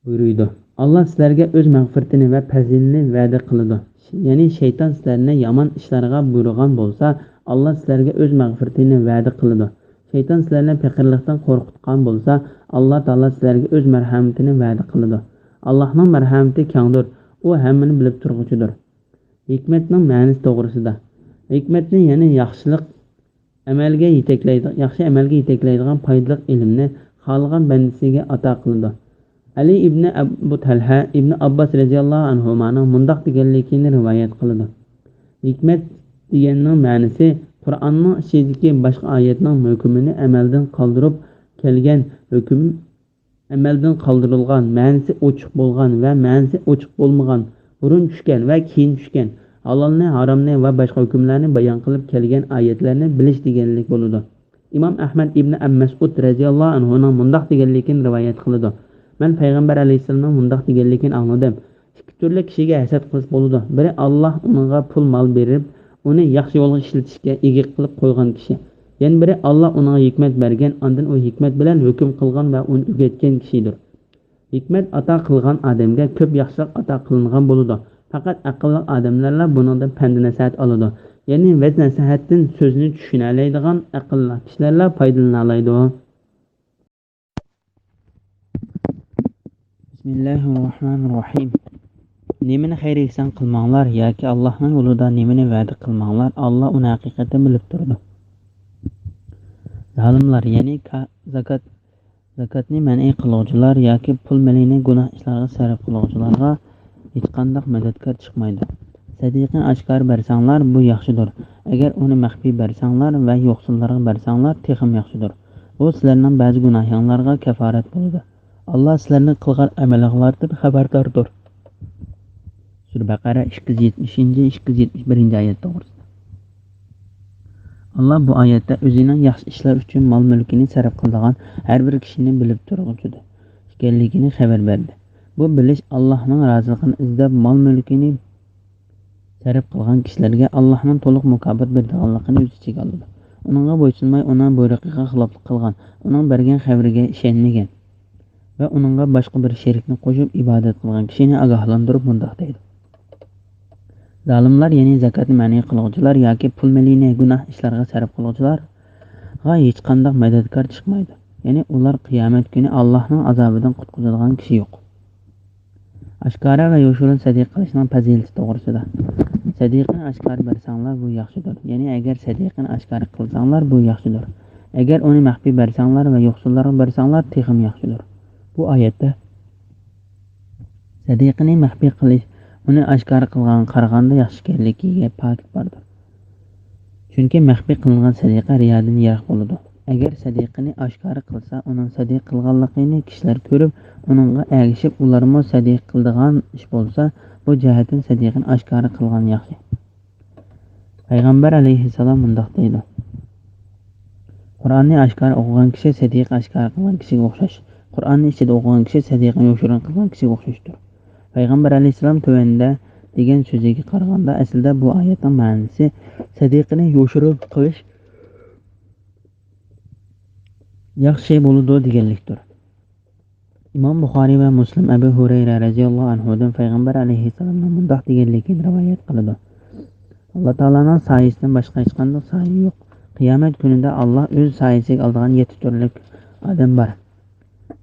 بۇيرۇيدۇ. ئاللا سىلەرگە ئۆز مەغپىرىتىنى ۋە پەزلىنى ۋەدە قىلىدۇ. يەنى شەيتان سىلەرنى يامان ئىشلارغا بۇيرۇغان بولسا، ئاللا سىلەرگە ئۆز مەغپىرىتىنى ۋەدە قىلىدۇ. شەيتان سىلەرنى پېقىرلىقتىن قورقۇتقان بولسا، ئاللا تائالا سىلەرگە ئۆز مەرھەمىتىنى ۋەدە قىلىدۇ. ئاللانىڭ مەرھەمىتى كەڭدۇر، ئۇ ھەممىنى بىلىپ تۇرغۇچىدۇر. ھېكمەتنىڭ مەنىسى توغرىسىدا. ھېكمەتنى، يەنى ياخشىلىق ئەمەلگە يېتەكلەيدىغان، ياخشى ئەمەلگە يېتەكلەيدىغان پايدىلىق ئىلىمنى خالىغان بەندىسىگە ئاتا قىلىدۇ. ئەلى ئىبنى ئەبۇ تەلھە، ئىبنى ئابباس رەزىياللاھۇ ئەنھۇمانىڭ مۇنداق دېگەنلىكىنى رىۋايەت قىلىدۇ: ھېكمەت دېگەننىڭ مەنىسى قۇرئاننىڭ ئىچىدىكى باشقا ئايەتنىڭ ھۆكمىنى ئەمەلدىن قالدۇرۇپ كەلگەن ھۆكۈم ئەمەلدىن قالدۇرۇلغان، مەنىسى ئوچۇق بولغان ۋە مەنىسى ئوچۇق بولمىغان، بۇرۇن چۈشكەن ۋە كېيىن چۈشكەن، ھالالنى، ھارامنى ۋە باشقا ھۆكۈملەرنى بايان قىلىپ كەلگەن ئايەتلەرنى بىلىش دېگەنلىك بولىدۇ. ئىمام ئەھمەد ئىبنى ئەم مەسئۇد رەزىياللاھۇ ئەنھۇنىڭ مۇنداق دېگەنلىكىنى رىۋايەت قىلىدۇ: مەن پەيغەمبەر ئەلەيھىسسالامنىڭ مۇنداق دېگەنلىكىنى ئاڭلىدىم: ئىككى تۈرلۈك كىشىگە ھەسەت قىلسا بولىدۇ. بىرى، ئاللا ئۇنىڭغا پۇل مال بېرىپ، ئۇنى ياخشى يولغا ئىشلىتىشكە ئىگە قىلىپ قويغان كىشى. يەنە بىرى، ئاللا ئۇنىڭغا ھېكمەت بەرگەن، ئاندىن ئۇ ھېكمەت بىلەن ھۆكۈم قىلغان ۋە ئۇنى ئۆگەتكەن كىشىدۇر. ھېكمەت ئاتا قىلغان ئادەمگە كۆپ ياخشىلىق ئاتا قىلىنغان بولىدۇ. پەقەت ئەقىللىق ئادەملەرلا بۇنىڭدىن پەند-نەسىھەت ئالىدۇ. يەنى ۋەز-نەسىھەتتىن سۆزنى چۈشىنەلەيدىغان ئەقىللىق كىشىلەرلا پايدىلىنالايدۇ. بىسمىللاھىررەھمانىررەھىم. نېمىنى خەير ئېھسان قىلماڭلار ياكى ئاللاھنىڭ يولىدا نېمىنى ۋەدە قىلماڭلار، ئاللا ئۇنى ھەقىقەتەن بىلىپ تۇرىدۇ. زالىملار، يەنى كا-، زاكات، زاكاتنى مەنئى قىلغۇچىلار ياكى پۇل مېلىنى گۇناھ ئىشلارغا سەرپ قىلغۇچىلارغا ھېچقانداق مەدەتكار چىقمايدۇ. سەدىقىنى ئاشكارا بەرسەڭلار، بۇ ياخشىدۇر. ئەگەر ئۇنى مەخپىي بەرسەڭلار ۋە يوقسۇللارغا بەرسەڭلار، تېخىمۇ ياخشىدۇر. بۇ سىلەرنىڭ بەزى گۇناھىڭلارغا كاپارەت بولىدۇ. ئاللا سىلەرنىڭ قىلغان ئەمىلىڭلاردىن خەۋەرداردۇر. سۈرە بەقەرە، ئىككى يۈز يەتمىشىنچى، ئىككى يۈز يەتمىش بىرىنچى ئايەت توغرىسىدا. ئاللا بۇ ئايەتتە ئۆزىنىڭ ياخشى ئىشلار ئۈچۈن مال-مۈلكىنى سەرپ قىلىدىغان ھەر بىر كىشىنى بىلىپ تۇرغۇچىدۇر ئىكەنلىكىنى خەۋەر بەردى. بۇ بىلىش ئاللانىڭ رازىلىقىنى ئىزدەپ مال-مۈلكىنى سەرپ قىلغان كىشىلەرگە ئاللانىڭ تولۇق مۇكاپات بېرىدىغانلىقىنى ئۆز ئىچىگە ئالىدۇ. ئۇنىڭغا بويسۇنماي، ئۇنىڭ بۇيرۇقىغا خىلاپلىق قىلغان، ئۇنىڭ بەرگەن خەۋىرىگە ئىشەنمىگەن ۋە ئۇنىڭغا باشقا بىر شېرىكنى قوشۇپ ئىبادەت قىلغان كىشىنى ئاگاھلاندۇرۇپ مۇنداق دەيدۇ: زالىملار، يەنى زاكاتنى مەنئى قىلغۇچىلار ياكى پۇل مېلىنى گۇناھ ئىشلارغا سەرپ قىلغۇچىلارغا ھېچقانداق مەدەتكار چىقمايدۇ. يەنى ئۇلار قىيامەت كۈنى ئاللاھنىڭ ئازابىدىن قۇتقۇزىدىغان كىشى يوق. ئاشكارا ۋە يوشۇرۇن سەدىقە قىلىشنىڭ پەزىلىتى توغرىسىدا. سەدىقىنى ئاشكارا بەرسەڭلار، بۇ ياخشىدۇر. يەنى ئەگەر سەدىقىنى ئاشكارا قىلساڭلار، بۇ ياخشىدۇر. ئەگەر ئۇنى مەخپىي بەرسەڭلار ۋە يوقسۇللارغا بەرسەڭلار، تېخىمۇ ياخشىدۇر. بۇ ئايەتتە سەدىقىنى مەخپىي قىلىش ئۇنى ئاشكارا قىلغانغا قارىغاندا ياخشى ئىكەنلىكىگە پاكىت باردۇر. چۈنكى مەخپىي قىلىنغان سەدىقە رىيادىن يىراق بولىدۇ. ئەگەر سەدىقىنى ئاشكارا قىلسا، ئۇنىڭ سەدىقە قىلغانلىقىنى كىشىلەر كۆرۈپ، ئۇنىڭغا ئەگىشىپ، ئۇلارمۇ سەدىقە قىلىدىغان ئىش بولسا، بۇ جەھەتتىن سەدىقىنى ئاشكارا قىلغان ياخشى. پەيغەمبەر ئەلەيھىسسالام مۇنداق دەيدۇ: قۇرئاننى ئاشكارا ئوقۇغان كىشى سەدىقە ئاشكارا قىلغان كىشىگە ئوخشاش. قۇرئاننى ئىچىدە ئوقۇغان كىشى سەدىقىنى يوشۇرۇن قىلغان كىشىگە ئوخشاشتۇر. پەيغەمبەر ئەلەيھىسسالام تۆۋەندە دېگەن سۆزىگە قارىغاندا، ئەسلىدە بۇ ئايەتنىڭ مەنىسى سەدىقىنى يوشۇرۇن قىلىش ياخشى بولىدۇ دېگەنلىكتۇر. ئىمام بۇخارىي ۋە مۇسلىم ئەبۇ ھۇرەيرە رەزىياللاھۇ ئەنھۇدىن پەيغەمبەر ئەلەيھىسسالامنىڭ مۇنداق دېگەنلىكىنى رىۋايەت قىلىدۇ: ئاللا تائالانىڭ سايىسىدىن باشقا ھېچقانداق سايە يوق. قىيامەت كۈنىدە ئاللا ئۆز سايىسىگە ئالىدىغان يەتتە تۈرلۈك ئادەم بار.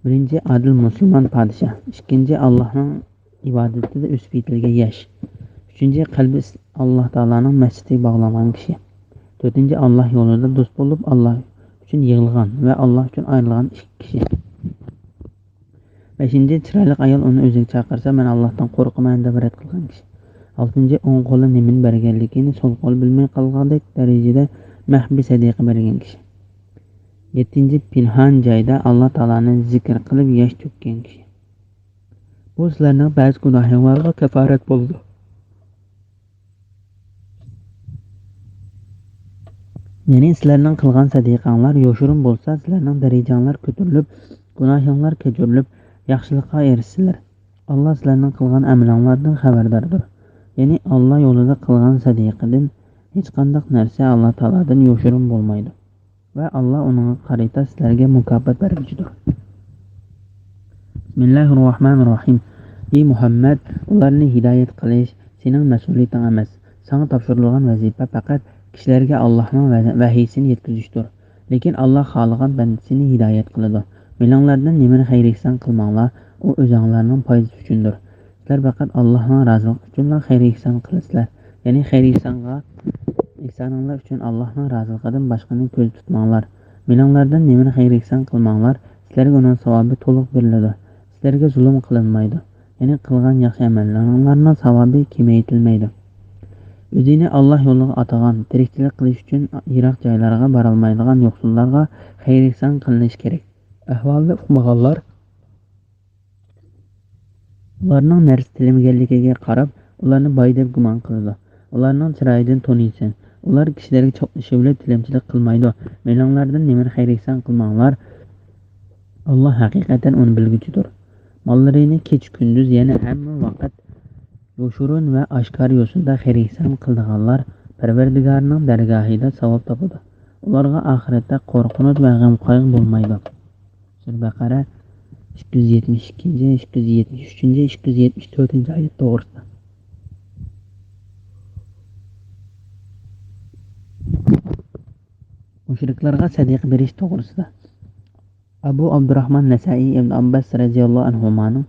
بىرىنچى، ئادىل مۇسۇلمان پادىشاھ. ئىككىنچى، ئاللانىڭ ئىبادىتىدە ئۆسۈپ يېتىلگەن ياش. ئۈچىنچى، قەلبى ئاللا تائالانىڭ مەسچىتىگە باغلانغان كىشى. تۆتىنچى، ئاللا يولىدا دوست بولۇپ، ئاللا ئۈچۈن يىغلىغان ۋە ئاللا ئۈچۈن ئايرىلغان ئىككى كىشى. بەشىنچى، چىرايلىق ئايال ئۇنى ئۆزىگە چاقىرسا، مەن ئاللاھتىن قورقىمەن دەپ رەت قىلغان كىشى. ئالتىنچى، ئوڭ قولى نېمىنى بەرگەنلىكىنى سول قول بىلمەي قالغاندەك دەرىجىدە مەخپىي سەدىقە بەرگەن كىشى. يەتتىنچى، پىنھان جايدا ئاللا تائالانى زىكىر قىلىپ ياش تۆككەن كىشى. بۇ سىلەرنىڭ بەزى گۇناھىڭلارغا كاپارەت بولىدۇ. يەنى سىلەرنىڭ قىلغان سەدىقەڭلار يوشۇرۇن بولسا، سىلەرنىڭ دەرىجەڭلار كۆتۈرۈلۈپ، گۇناھىڭلار كەچۈرۈلۈپ، ياخشىلىققا ئېرىشىسىلەر. ئاللا سىلەرنىڭ قىلغان ئەمىلىڭلاردىن خەۋەرداردۇر. يەنى ئاللا يولىدا قىلغان سەدىقىدىن ھېچقانداق نەرسە ئاللا تائالادىن يوشۇرۇن بولمايدۇ. ۋە ئاللا ئۇنىڭغا قارىتا سىلەرگە مۇكاپات بەرگۈچىدۇر. بىسمىللاھىررەھمانىررەھىم. ئى مۇھەممەد، ئۇلارنى ھىدايەت قىلىش سېنىڭ مەسئۇلىيىتىڭ ئەمەس. ساڭا تاپشۇرۇلغان ۋەزىپە پەقەت كىشىلەرگە ئاللانىڭ ۋە-، ۋەھىيسىنى يەتكۈزۈشتۇر. لېكىن ئاللا خالىغان بەندىسىنى ھىدايەت قىلىدۇ. مېنىڭلاردىن نېمىنى خەير-ئېھسان قىلماڭلار، ئۇ ئۆزۈڭلارنىڭ پايدىسى ئۈچۈندۇر. سىلەر پەقەت ئاللاھنىڭ رازىلىقى ئۈچۈنلا خەير-ئېھسان قىلىسىلەر. يەنى خەير-ئېھسانغا، ئېھسانىڭلار ئۈچۈن ئاللاھنىڭ رازىلىقىدىن باشقىنى كۆزدە تۇتماڭلار. مېنىڭلاردىن نېمىنى خەير-ئېھسان قىلماڭلار، سىلەرگە ئۇنىڭ ساۋابى تولۇق بېرىلىدۇ. سىلەرگە زۇلۇم قىلىنمايدۇ. يەنى قىلغان ياخشى ئەمەللىرىڭلارنىڭ ساۋابى كېمەيتىلمەيدۇ. ئۆزىنى ئاللا يولىغا ئاتىغان، تىرىكچىلىك قىلىش ئۈچۈن يىراق جايلارغا بارالمايدىغان يوقسۇللارغا خەير-ئېھسان قىلىنىشى كېرەك. ئەھۋالنى ئۇقمىغانلار ئۇلارنىڭ نەرسە تىلىمىگەنلىكىگە قاراپ، ئۇلارنى باي دەپ گۇمان قىلىدۇ. ئۇلارنىڭ چىرايىدىن تونۇيسەن. ئۇلار كىشىلەرگە چاپلىشىۋېلىپ تىلەمچىلىك قىلمايدۇ. مېنىڭلاردىن نېمىنى خەير-ئېھسان قىلماڭلار. ئاللا ھەقىقەتەن ئۇنى بىلگۈچىدۇر. ماللىرىنى كېچە-كۈندۈز، يەنى ھەممە ۋاقىت يوشۇرۇن ۋە ئاشكارا يوسۇندا خەير-ئېھسان قىلىدىغانلار پەرۋەردىگارىنىڭ دەرگاھىدا ساۋاب تاپىدۇ. ئۇلارغا ئاخىرەتتە قورقۇنچ ۋە غەم-قايغۇ بولمايدۇ. سۈرە بەقەرە، ئىككى يۈز يەتمىش ئىككىنچى، ئىككى يۈز يەتمىش ئۈچىنچى، ئىككى يۈز يەتمىش تۆتىنچى ئايەت توغرىسىدا. مۇشرىكلارغا سەدىقە بېرىش توغرىسىدا. ئەبۇ ئابدۇراخمان نەسائىي ئىبن ئابباس رەزىياللاھۇ ئەنھۇمانىڭ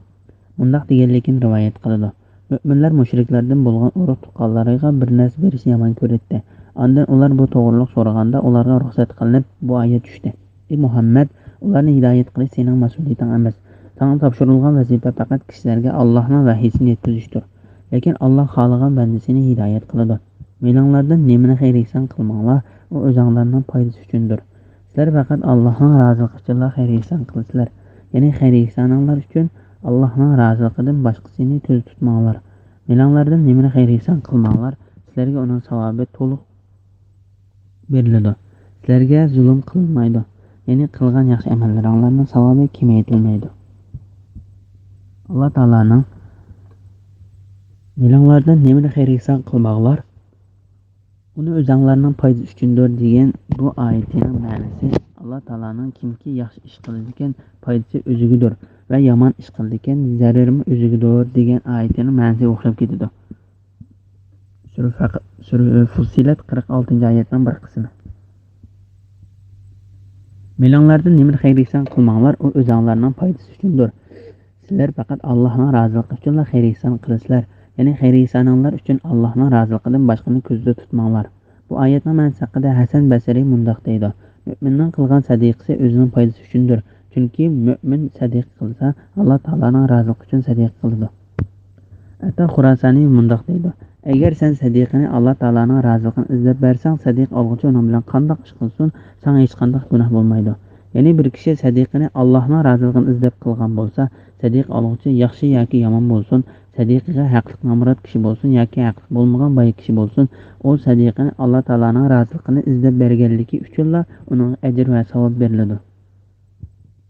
مۇنداق دېگەنلىكىنى رىۋايەت قىلىدۇ: مۆمىنلەر مۇشرىكلاردىن بولغان ئۇرۇق-تۇغقانلىرىغا بىر نەرسە بېرىشنى يامان كۆرەتتى. ئاندىن ئۇلار بۇ توغرىلىق سورىغاندا، ئۇلارغا رۇخسەت قىلىنىپ، بۇ ئايەت چۈشتى: ئى مۇھەممەد، ئۇلارنى ھىدايەت قىلىش سېنىڭ مەسئۇلىيىتىڭ ئەمەس. ساڭا تاپشۇرۇلغان ۋەزىپە پەقەت كىشىلەرگە ئاللاھنىڭ ۋەھىيسىنى يەتكۈزۈشتۇر. لېكىن ئاللا خالىغان بەندىسىنى ھىدايەت قىلىدۇ. مېلىڭلاردىن نېمىنى خەير-ئېھسان قىلماڭلار، ئۇ ئۆزەڭلارنىڭ پايدىسى ئۈچۈندۇر. سىلەر پەقەت ئاللانىڭ رازىلىقى ئۈچۈنلا خەير-ئېھسان قىلىسىلەر. يەنى خەير-ئېھسانىڭلار ئۈچۈن ئاللانىڭ رازىلىقىدىن باشقىسىنى كۆزدە تۇتماڭلار. مېلىڭلاردىن نېمىنى خەير-ئېھسان قىلماڭلار، سىلەرگە ئۇنىڭ ساۋابى تولۇق بېرىلىدۇ. سىلەرگە زۇلۇم قىلىنمايدۇ. يەنى قىلغان ياخشى ئەمەللىرىڭلارنىڭ ساۋابى كېمەيتىلمەيدۇ. ئاللا تائالانىڭ، مېلىڭلاردىن نېمىنى خەير-ئېھسان قىلماڭلار، ئۇنى ئۆزەڭلارنىڭ پايدىسى ئۈچۈندۇر دېگەن بۇ ئايىتىنىڭ مەنىسى، ئاللا تائالانىڭ كىمكى ياخشى ئىش قىلىدىكەن، پايدىسى ئۆزىگىدۇر ۋە يامان ئىش قىلىدىكەن، زەرىرىمۇ ئۆزىگىدۇر دېگەن ئايىتىنىڭ مەنىسىگە ئوخشاپ كېتىدۇ. سۈرە فەق-، سۈرە فۇسسىلەت قىرىق ئالتىنچى ئايەتنىڭ بىر قىسمى. مېلىڭلاردىن نېمىنى خەير-ئېھسان قىلماڭلار، ئۇ ئۆزەڭلارنىڭ پايدىسى ئۈچۈندۇر. سىلەر پەقەت ئاللاھنىڭ رازىلىقى ئۈچۈنلا خەير-ئېھسان قىلىسىلەر. يەنى خەير-ئېھسانىڭلار ئۈچۈن ئاللاھنىڭ رازىلىقىدىن باشقىنى كۆزدە تۇتماڭلار. بۇ ئايەتنىڭ مەنىسى ھەققىدە ھەسەن بەسرى مۇنداق دەيدۇ: مۆمىننىڭ قىلغان سەدىقىسى ئۆزىنىڭ پايدىسى ئۈچۈندۇر. چۈنكى مۆمىن سەدىقە قىلسا، ئاللا تائالانىڭ رازىلىقى ئۈچۈن سەدىقە قىلىدۇ. ئەتا خۇراسانى مۇنداق دەيدۇ: ئەگەر سەن سەدىقىنى ئاللا تائالانىڭ رازىلىقىنى ئىزدەپ بەرسەڭ، سەدىقە ئالغۇچى ئۇنىڭ بىلەن قانداق ئىش قىلسۇن، ساڭا ھېچقانداق گۇناھ بولمايدۇ. يەنى بىر كىشى سەدىقىنى ئاللاھنىڭ رازىلىقىنى ئىزدەپ قىلغان بولسا، سەدىقە ئالغۇچى ياخشى ياكى يامان بولسۇن، سەدىقىگە ھەقلىق نامرات كىشى بولسۇن ياكى ھەقلىق بولمىغان باي كىشى بولسۇن، ئۇ سەدىقىنى ئاللا تائالانىڭ رازىلىقىنى ئىزدەپ بەرگەنلىكى ئۈچۈنلا ئۇنىڭغا ئەجىر ۋە ساۋاب بېرىلىدۇ.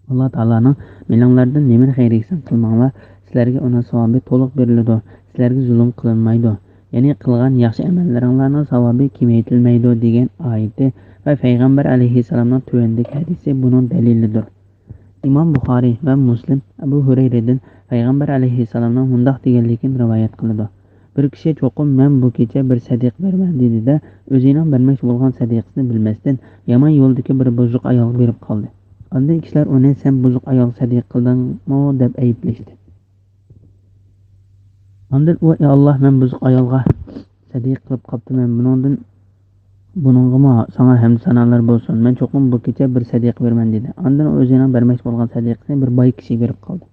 ئاللا تائالانىڭ مېلىڭلاردىن نېمىنى خەير-ئېھسان قىلماڭلار، سىلەرگە ئۇنىڭ ساۋابى تولۇق بېرىلىدۇ، سىلەرگە زۇلۇم قىلىنمايدۇ، يەنى قىلغان ياخشى ئەمەللىرىڭلارنىڭ ساۋابى كېمەيتىلمەيدۇ دېگەن ئايىتى ۋە پەيغەمبەر ئەلەيھىسسالامنىڭ تۆۋەندىكى ھەدىسى بۇنىڭ دەلىلىدۇر. ئىمام بۇخارىي ۋە مۇسلىم ئەبۇ ھۇرەيرىدىن پەيغەمبەر ئەلەيھىسسالامنىڭ مۇنداق دېگەنلىكىنى رىۋايەت قىلىدۇ: بىر كىشى چوقۇم مەن بۇ كېچە بىر سەدىقە بېرىمەن دېدى-دە، ئۆزىنىڭ بەرمەكچى بولغان سەدىقىسىنى بىلمەستىن، يامان يولدىكى بىر بۇزۇق ئايالغا بېرىپ قالدى. ئاندىن كىشىلەر ئۇنى سەن بۇزۇق ئايالغا سەدىقە قىلدىڭمۇ دەپ ئەيىبلەشتى. ئاندىن ئۇ، ئى ئاللا، مەن بۇزۇق ئايالغا سەدىقە قىلىپ قاپتىمەن، بۇنىڭدىن، بۇنىڭغىمۇ ساڭا ھەمدۇ سانالار بولسۇن، مەن چوقۇم بۇ كېچە بىر سەدىقە بېرىمەن دېدى. ئاندىن ئۇ ئۆزىنىڭ بەرمەكچى بولغان سەدىقىسىنى بىر باي كىشىگە بېرىپ قالدى.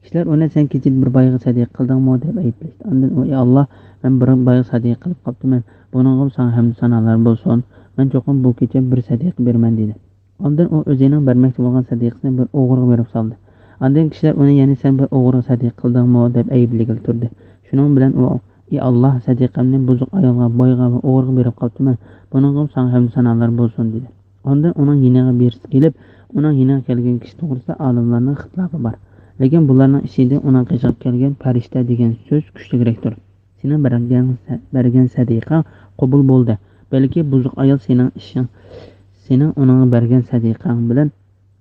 كىشىلەر ئۇنى سەن كېچىدە بىر بايغا سەدىقە قىلدىڭمۇ دەپ ئەيىبلەشتى. ئاندىن ئۇ، ئى ئاللا، مەن بىر بايغا سەدىقە قىلىپ قاپتىمەن، بۇنىڭغىمۇ ساڭا ھەمدۇ سانالار بولسۇن، مەن چوقۇم بۇ كېچە بىر سەدىقە بېرىمەن دېدى. ئاندىن ئۇ ئۆزىنىڭ بەرمەكچى بولغان سەدىقىسىنى بىر ئوغرىغا بېرىپ سالدى. ئاندىن كىشىلەر ئۇنى يەنە سەن بىر ئوغرىغا سەدىقە قىلدىڭمۇ دەپ ئەيىبلىگىلى تۇردى. شۇنىڭ بىلەن ئۇ، ئى ئاللا، سەدىقەمنى بۇزۇق ئايالغا، بايغا ۋە ئوغرىغا بېرىپ قاپتىمەن، بۇنىڭغىمۇ ساڭا ھەمدۇ سانالار بولسۇن دېدى. ئاندىن ئۇنىڭ يېنىغا بىرسى كېلىپ، ئۇنىڭ يېنىغا كەلگەن كىشى توغرىسىدا ئالىملارنىڭ ئىختىلاپى بار. لېكىن بۇلارنىڭ ئىچىدە ئۇنىڭ قېشىغا كەلگەن پەرىشتە دېگەن سۆز كۈچلۈكرەكتۇر. سېنىڭ بەرگەن، بەرگەن سەدىقەڭ قوبۇل بولدى. بەلكى بۇزۇق ئايال سېنىڭ ئىشىڭ، سېنىڭ ئۇنىڭغا بەرگەن سەدىقەڭ بىلەن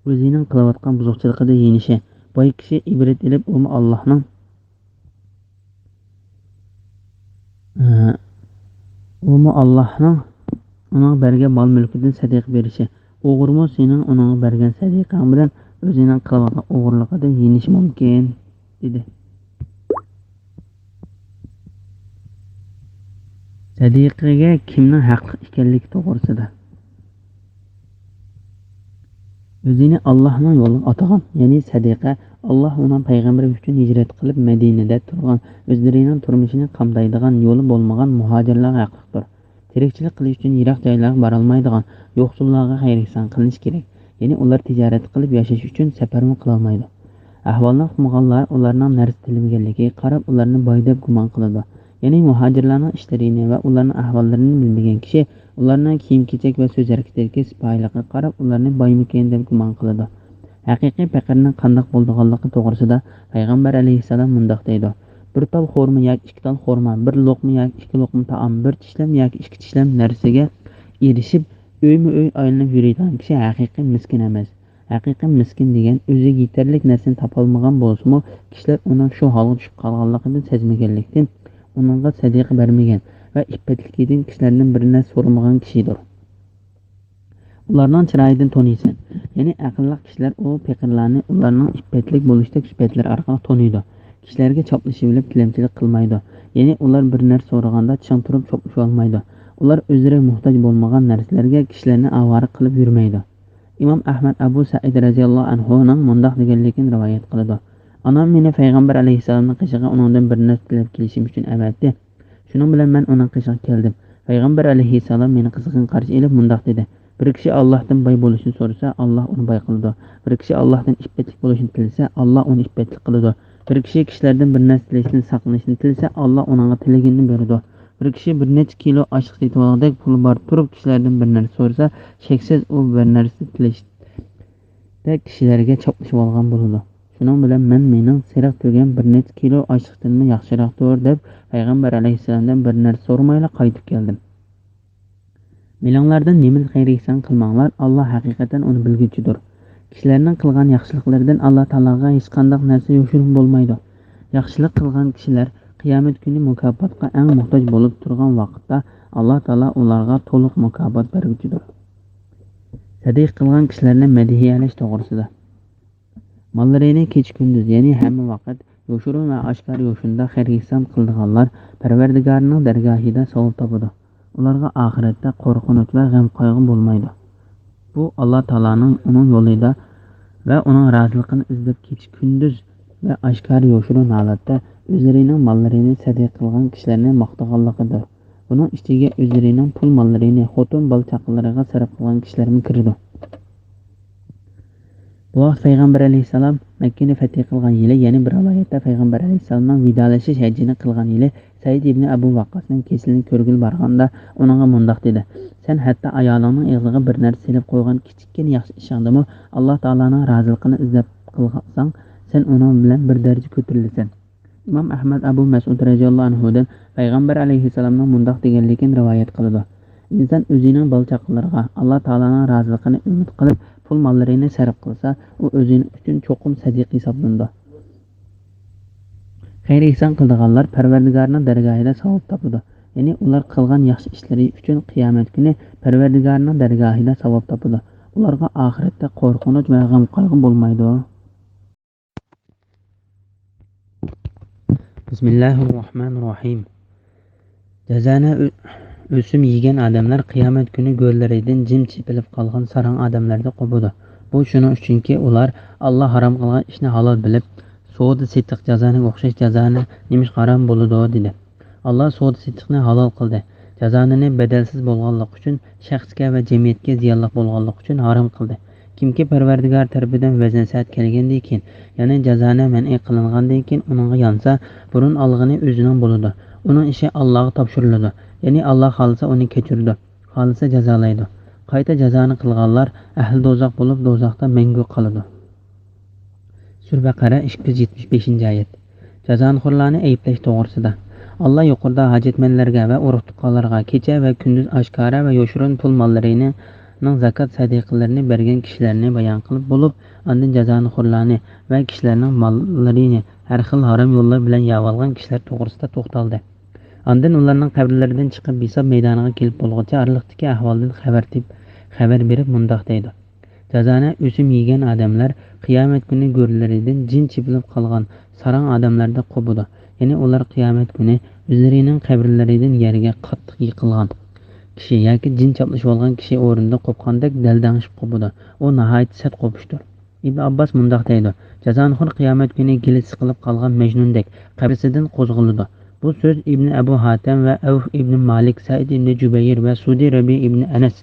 ئۆزىنىڭ قىلىۋاتقان بۇزۇقچىلىقىدا يېنىشى. باي كىشى ئىبرەت ئېلىپ، ئۇمۇ ئاللاھنىڭ، ئە، ئۇمۇ ئاللاھنىڭ ئۇنىڭغا بەرگەن مال-مۈلكىدىن سەدىقە بېرىشى. ئوغرىمۇ سېنىڭ ئۇنىڭغا بەرگەن سەدىقەڭ بىلەن ئۆزىنىڭ قىلىۋاتقان ئوغرىلىقىدىن يېنىشى مۇمكىن، دېدى. سەدىقىگە كىمنىڭ ھەقلىق ئىكەنلىكى توغرىسىدا. ئۆزىنى ئاللاھنىڭ يولىغا ئاتىغان، يەنى سەدىقە، ئاللاھ ئۇنىڭ پەيغەمبىرى ئۈچۈن ھىجرەت قىلىپ، مەدىنىدە تۇرغان، ئۆزلىرىنىڭ تۇرمۇشىنى قامدايدىغان يولى بولمىغان مۇھاجىرلارغا ھەقلىقتۇر. تىرىكچىلىك قىلىش ئۈچۈن يىراق جايلارغا بارالمايدىغان يوقسۇللارغا خەير-ئېھسان قىلىنىشى كېرەك. يەنى ئۇلار تىجارەت قىلىپ ياشاش ئۈچۈن سەپەرمۇ قىلالمايدۇ. ئەھۋالنى ئۇقمىغانلار ئۇلارنىڭ نەرسە تىلىمىگەنلىكىگە قاراپ، ئۇلارنى باي دەپ گۇمان قىلىدۇ. يەنى مۇھاجىرلارنىڭ ئىشلىرىنى ۋە ئۇلارنىڭ ئەھۋاللىرىنى بىلمىگەن كىشى ئۇلارنىڭ كىيىم-كېچەك ۋە سۆز-ھەرىكىتىدىكى سىپايىلىقىغا قاراپ، ئۇلارنى بايمىكىن دەپ گۇمان قىلىدۇ. ھەقىقىي پېقىرنىڭ قانداق بولىدىغانلىقى توغرىسىدا پەيغەمبەر ئەلەيھىسسالام مۇنداق دەيدۇ: بىر تال خورما ياكى ئىككى تال خورما، بىر لوقما ياكى ئىككى لوقما تائام، بىر چىشلەم ياكى ئىككى چىشلەم نەرسىگە ئېرىشىپ، ئۆيمۇ ئۆي ئايلىنىپ يۈرىدىغان كىشى ھەقىقىي مىسكىن ئەمەس. ھەقىقىي مىسكىن دېگەن ئۆزىگە يېتەرلىك نەرسىنى تاپالمىغان بولسىمۇ، كىشىلەر ئۇنىڭ شۇ ھالغا چۈشۈپ قالغانلىقىدىن سەزمىگەنلىكتىن، ئۇنىڭغا سەدىقە بەرمىگەن ۋە ئىپپەتلىكىدىن كىشىلەردىن بىر نەرسە سورىمىغان كىشىدۇر. ئۇلارنىڭ چىرايىدىن تونۇيسەن. يەنى ئەقىللىق كىشىلەر ئۇ پېقىرلارنى ئۇلارنىڭ ئىپپەتلىك بولۇشتەك سۈپەتلىرى ئارقىلىق تونۇيدۇ. كىشىلەرگە چاپلىشىۋېلىپ تىلەمچىلىك قىلمايدۇ. يەنى ئۇلار بىر نەرسە سورىغاندا چىڭ تۇرۇپ چاپلىشىۋالمايدۇ. ئۇلار ئۆزلىرى موھتاج بولمىغان نەرسىلەرگە كىشىلەرنى ئاۋارە قىلىپ يۈرمەيدۇ. ئىمام ئەھمەد ئەبۇ سەئىد رەزىياللاھۇ ئەنھۇنىڭ مۇنداق دېگەنلىكىنى رىۋايەت قىلىدۇ: ئانام مېنى پەيغەمبەر ئەلەيھىسسالامنىڭ قېشىغا ئۇنىڭدىن بىر نەرسە تىلەپ كېلىشىم ئۈچۈن ئەۋەتتى. شۇنىڭ بىلەن مەن ئۇنىڭ قېشىغا كەلدىم. پەيغەمبەر ئەلەيھىسسالام مېنى قىزغىن قارشى ئېلىپ مۇنداق دېدى: «بىر كىشى ئاللاھتىن باي بولۇشنى سورىسا، ئاللاھ ئۇنى باي قىلىدۇ. بىر كىشى ئاللاھتىن ئىپپەتلىك بولۇشنى تىلىسە، ئاللاھ ئۇنى ئىپپەتلىك قىلىدۇ. بىر كىشى كىشىلەردىن بىر نەرسە تىلەشتىن ساقلىنىشنى تىلىسە، ئاللاھ ئۇنىڭغا تىلىگىنىنى بېرىدۇ. بىر كىشى بىر نەچچە كىلو ئاشلىق سېتىۋالغۇدەك پۇلى بار تۇرۇپ، كىشىلەردىن بىر نەرسە سورىسا، شەكسىز ئۇ بىر نەرسە تىلەشتە كىشىلەرگە چاپلىشىۋالغان بولىدۇ. شۇنىڭ بىلەن مەن مېنىڭ سېرىق تۈگەن بىر نەچچە كىلو ئاشلىقتىنمۇ ياخشىراقتۇر دەپ، پەيغەمبەر ئەلەيھىسسالامدىن بىر نەرسە سورىمايلا قايتىپ كەلدىم.» مېلىڭلاردىن نېمىلا خەير-ئېھسان قىلماڭلار، ئاللاھ ھەقىقەتەن ئۇنى بىلگۈچىدۇر. كىشىلەرنىڭ قىلغان ياخشىلىقلىرىدىن ئاللاھ تائالاغا ھېچقانداق نەرسە يوشۇرۇن بولمايدۇ. ياخشىلىق قىلغان كىشىلەر قىيامەت كۈنى مۇكاپاتقا ئەڭ موھتاج بولۇپ تۇرغان ۋاقىتتا، ئاللاھ تائالا ئۇلارغا تولۇق مۇكاپات بەرگۈچىدۇر. سەدىقە قىلغان كىشىلەرنى مەدھىيەلەش توغرىسىدا. ماللىرىنى كېچە-كۈندۈز، يەنى ھەممە ۋاقىت، يوشۇرۇن ۋە ئاشكارا يوشۇندا خەير-ئېھسان قىلىدىغانلار پەرۋەردىگارىنىڭ دەرگاھىدا ساۋاب تاپىدۇ. ئۇلارغا ئاخىرەتتە قورقۇنچ ۋە غەم-قايغۇ بولمايدۇ. بۇ ئاللاھ تائالانىڭ ئۇنىڭ يولىدا ۋە ئۇنىڭ رازىلىقىنى ئىزدەپ كېچە-كۈندۈز ۋە ئاشكارا يوشۇرۇن ھالەتتە ئۆزلىرىنىڭ ماللىرىنى سەدىقە قىلغان كىشىلەرنى ماختىغانلىقىدۇر. بۇنىڭ ئىچىگە ئۆزلىرىنىڭ پۇل ماللىرىنى خوتۇن بالا-چاقىلىرىغا سەرپ قىلغان كىشىلەرمۇ كىرىدۇ. بۇ ۋاقىت پەيغەمبەر ئەلەيھىسسالام مەككىنى فەتھى قىلغان يىلى، يەنى بىر رىۋايەتتە پەيغەمبەر ئەلەيھىسسالامنىڭ ۋىدالىشىش ھەججىنى قىلغان يىلى سەئىد ئىبنى ئەبۇ ۋەققاسنىڭ كېسىلىنى كۆرگىلى بارغاندا، ئۇنىڭغا مۇنداق دېدى: «سەن ھەتتا ئايالىڭنىڭ ئېغىزىغا بىر نەرسە سېلىپ قويغان كىچىككىنە ياخشى ئىشىڭدىمۇ ئاللاھ تائالانىڭ رازىلىقىنى ئىزدەپ قىلساڭ، سەن ئۇنىڭ بىلەن بىر دەرىجە كۆتۈرۈلىسەن.» ئىمام ئەھمەد ئەبۇ مەسئۇد رەزىياللاھۇ ئەنھۇدىن پەيغەمبەر ئەلەيھىسسالامنىڭ مۇنداق دېگەنلىكىنى رىۋايەت قىلىدۇ: «ئىنسان ئۆزىنىڭ بالا-چاقىلىرىغا ئاللاھ تائالانىڭ رازىلىقىنى ئۈمىد قىلىپ، پۇل ماللىرىنى سەرپ قىلسا، ئۇ ئۆزىنىڭ ئۈچۈن چوقۇم سەدىقە ھېسابلىنىدۇ.» خەير-ئېھسان قىلىدىغانلار پەرۋەردىگارىنىڭ دەرگاھىدا ساۋاب تاپىدۇ. يەنى ئۇلار قىلغان ياخشى ئىشلىرى ئۈچۈن قىيامەت كۈنى پەرۋەردىگارىنىڭ دەرگاھىدا ساۋاب تاپىدۇ. ئۇلارغا ئاخىرەتتە قورقۇنچ ۋە غەم-قايغۇ بولمايدۇ. بىسمىللاھىررەھمانىررەھىم. جازانە ئۆ-، ئۆسۈم يېگەن ئادەملەر قىيامەت كۈنى گۆرلىرىدىن جىن چېپىلىپ قالغان ساراڭ ئادەملەردەك قوپىدۇ. بۇ شۇنىڭ ئۈچۈنكى، ئۇلار ئاللا ھارام قىلغان ئىشنى ھالال بىلىپ، سودا-سېتىق جازانىگە ئوخشاش، جازانە نېمىشقا ھارام بولىدۇ؟ دېدى. ئاللا سودا-سېتىقنى ھالال قىلدى. جازانىنى بەدەلسىز بولغانلىقى ئۈچۈن، شەخسكە ۋە جەمئىيەتكە زىيانلىق بولغانلىقى ئۈچۈن ھارام قىلدى. كىمكى پەرۋەردىگار تەرىپىدىن ۋەزنەسىئەت كەلگەندىن كېيىن، يەنى جازانە مەنئى قىلىنغاندىن كېيىن ئۇنىڭغا يانسا، بۇرۇن ئالغىنى ئۆزىنىڭ بولىدۇ. ئۇنىڭ ئىشى ئاللاغا تاپشۇرۇلىدۇ. يەنى ئاللا خالىسا ئۇنى كەچۈرىدۇ، خالىسا جازالايدۇ. قايتا جازانى قىلغانلار ئەھلى دوزاخ بولۇپ، دوزاختا مەڭگۈ قالىدۇ. سۈرە بەقەرە، ئىككى يۈز يەتمىش بەشىنچى ئايەت. جازانىخورلارنى ئەيىبلەش توغرىسىدا. ئاللا يۇقىرىدا ھاجەتمەنلەرگە ۋە ئۇرۇق-تۇغقانلارغا كېچە ۋە كۈندۈز ئاشكارا ۋە يوشۇرۇن پۇل ماللىرىنىڭ زاكات سەدىقىلىرىنى بەرگەن كىشىلەرنى بايان قىلىپ بولۇپ، ئاندىن جازانىخورلارنى ۋە كىشىلەرنىڭ ماللىرىنى ھەر خىل ھارام يوللار بىلەن يەۋالغان كىشىلەر توغرىسىدا توختالدى. ئاندىن ئۇلارنىڭ قەبرىلىرىدىن چىقىپ، ھېساب مەيدانىغا كېلىپ بولغۇچە ئارىلىقتىكى ئەھۋالدىن خەۋەر تېپ-، خەۋەر بېرىپ مۇنداق دەيدۇ: جازانە ئۆسۈم يېگەن ئادەملەر قىيامەت كۈنى گۆرلىرىدىن جىن چېپىلىپ قالغان ساراڭ ئادەملەردەك قوپىدۇ. يەنى ئۇلار قىيامەت كۈنى ئۆزلىرىنىڭ قەبرىلىرىدىن يەرگە قاتتىق يىقىلغان كىشى ياكى جىن چاپلىشىۋالغان كىشى ئورنىدا قوپقاندەك دەلدەڭشىپ قوپىدۇ. ئۇ ناھايىتى سەت قوپۇشتۇر. ئىبن ئابباس مۇنداق دەيدۇ: جازانىخور قىيامەت كۈنى گېلى سىقىلىپ قالغان مەجنۇندەك قەبرىسىدىن قوزغىلىدۇ. بۇ سۆز ئىبن ئەبۇ ھاتەم ۋە ئەۋف ئىبن مالىك، سەئىد ئىبن جۇبەير ۋە سۇدى رەبىئە ئىبن ئەنەس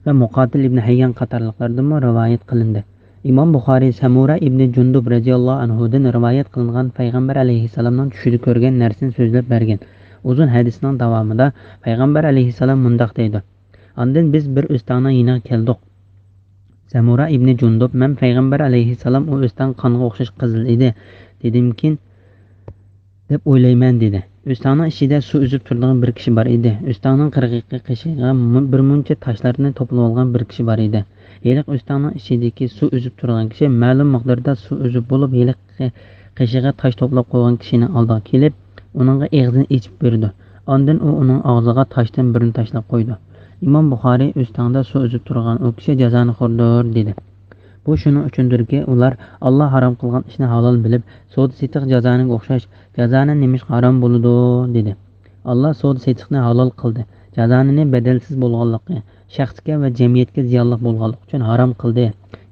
ۋە مۇقاتىل ئىبن ھەييان قاتارلىقلاردىنمۇ رىۋايەت قىلىندى. ئىمام بۇخارىي سەمۇرە ئىبن جۇندۇب رەزىياللاھۇ ئەنھۇدىن رىۋايەت قىلىنغان پەيغەمبەر ئەلەيھىسسالامنىڭ چۈشىدە كۆرگەن نەرسىنى سۆزلەپ بەرگەن ئۇزۇن ھەدىسنىڭ داۋامىدا پەيغەمبەر ئەلەيھىسسالام مۇنداق دەيدۇ: ئاندىن بىز بىر ئۆستەڭنىڭ يېنىغا كەلدۇق. سەمۇرا ئىبنى جۇندۇب: مەن پەيغەمبەر ئەلەيھىسسالام ئۇ ئۆستەڭ قانغا ئوخشاش قىزىل ئىدى، دېدىمكىن، دەپ ئويلايمەن، دېدى. ئۆستەڭنىڭ ئىچىدە سۇ ئۈزۈپ تۇرىدىغان بىر كىشى بار ئىدى. ئۆستەڭنىڭ قىرغىقى قېشىغا مۇ-، بىر مۇنچە تاشلارنى توپلىۋالغان بىر كىشى بار ئىدى. ھېلىقى ئۆستەڭنىڭ ئىچىدىكى سۇ ئۈزۈپ تۇرغان كىشى مەلۇم مىقداردا سۇ ئۈزۈپ بولۇپ، ھېلىقى قېشىغا تاش توپلاپ قويغان كىشىنىڭ ئالدىغا كېلىپ، ئۇنىڭغا ئېغىزىنى ئېچىپ بېرىدۇ. ئاندىن ئۇ ئۇنىڭ ئاغزىغا تاشتىن بىرنى تاشلاپ قويىدۇ. ئىمام بۇخارىي ئۆستەڭدە سۇ ئۈزۈپ تۇرغان ئۇ كىشى جازانىخوردۇر، دېدى. بۇ شۇنىڭ ئۈچۈندۇركى، ئۇلار ئاللا ھارام قىلغان ئىشنى ھالال بىلىپ، سودا-سېتىق جازانىگە ئوخشاش، جازانە نېمىشقا ھارام بولىدۇ؟ دېدى. ئاللا سودا-سېتىقنى ھالال قىلدى. جازانىنى بەدەلسىز بولغانلىقى، شەخسكە ۋە جەمئىيەتكە زىيانلىق بولغانلىقى ئۈچۈن ھارام قىلدى.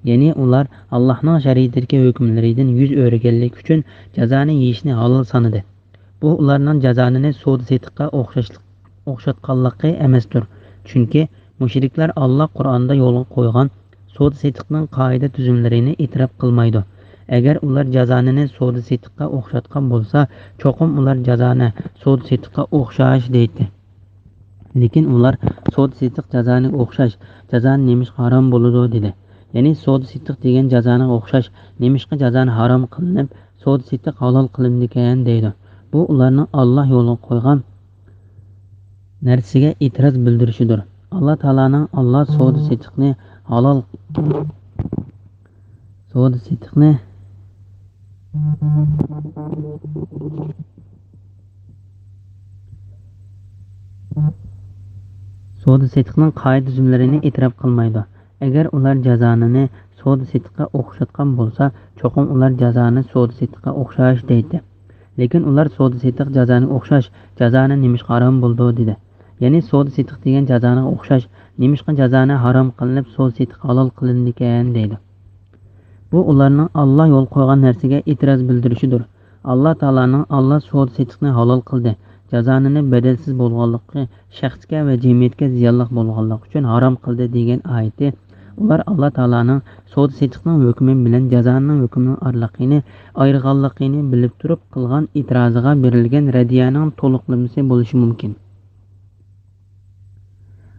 يەنى ئۇلار ئاللاھنىڭ شەرىئىتىدىكى ھۆكۈملىرىدىن يۈز ئۆرۈگەنلىكى ئۈچۈن جازانى يېيىشنى ھالال سانىدى. بۇ ئۇلارنىڭ جازانىنى سودا-سېتىققا ئوخشاشلىق، ئوخشاتقانلىقى ئەمەستۇر. چۈنكى مۇشرىكلار ئاللا قۇرئاندا يولغا قويغان سودا-سېتىقنىڭ قائىدە-تۈزۈملىرىنى ئېتىراپ قىلمايدۇ. ئەگەر ئۇلار جازانىنى سودا-سېتىققا ئوخشاتقان بولسا، چوقۇم ئۇلار جازانى سودا-سېتىققا ئوخشاش دەيتتى. لېكىن ئۇلار سودا-سېتىق جازانى ئوخشاش، جازانى نېمىشقا ھارام بولىدۇ دېدى. يەنى سودا-سېتىق دېگەن جازانىغا ئوخشاش، نېمىشقا جازانى ھارام قىلىنىپ، سودا-سېتىق ھالال قىلىنىدىكەن دەيدۇ. بۇ ئۇلارنىڭ ئاللا يولغا قويغان نەرسىگە ئېتىراز بىلدۈرۈشىدۇر. ئاللا تائالانىڭ ئاللا سودا-سېتىقنى ھالال، سودا-سېتىقنى سودا-سېتىقنىڭ قائىدە-تۈزۈملىرىنى ئېتىراپ قىلمايدۇ. ئەگەر ئۇلار جازانىنى سودا-سېتىققا ئوخشاتقان بولسا، چوقۇم ئۇلار جازانى سودا-سېتىققا ئوخشاش دەيتتى. لېكىن ئۇلار سودا-سېتىق جازانى ئوخشاش، جازانى نېمىشقا ھارام بولىدۇ دېدى. يەنى سودا-سېتىق دېگەن جازانىغا ئوخشاش، نېمىشقا جازانى ھارام قىلىنىپ، سودا-سېتىق ھالال قىلىنىدىكەن دەيدۇ. بۇ ئۇلارنىڭ ئاللا يول قويغان نەرسىگە ئېتىراز بىلدۈرۈشىدۇر. ئاللا تائالانىڭ ئاللا سودا-سېتىقنى ھالال قىلدى، جازانىنى بەدەلسىز بولغانلىقى، شەخسكە ۋە جەمئىيەتكە زىيانلىق بولغانلىقى ئۈچۈن ھارام قىلدى دېگەن ئايىتى، ئۇلار ئاللا تائالانىڭ سودا-سېتىقنىڭ ھۆكمى بىلەن جازانىڭ ھۆكمىنىڭ ئارىلىقىنى ئايرىغانلىقىنى بىلىپ تۇرۇپ قىلغان ئېتىرازىغا بېرىلگەن رەددىيەنىڭ تولۇقلىمىسى بولۇشى مۇمكىن.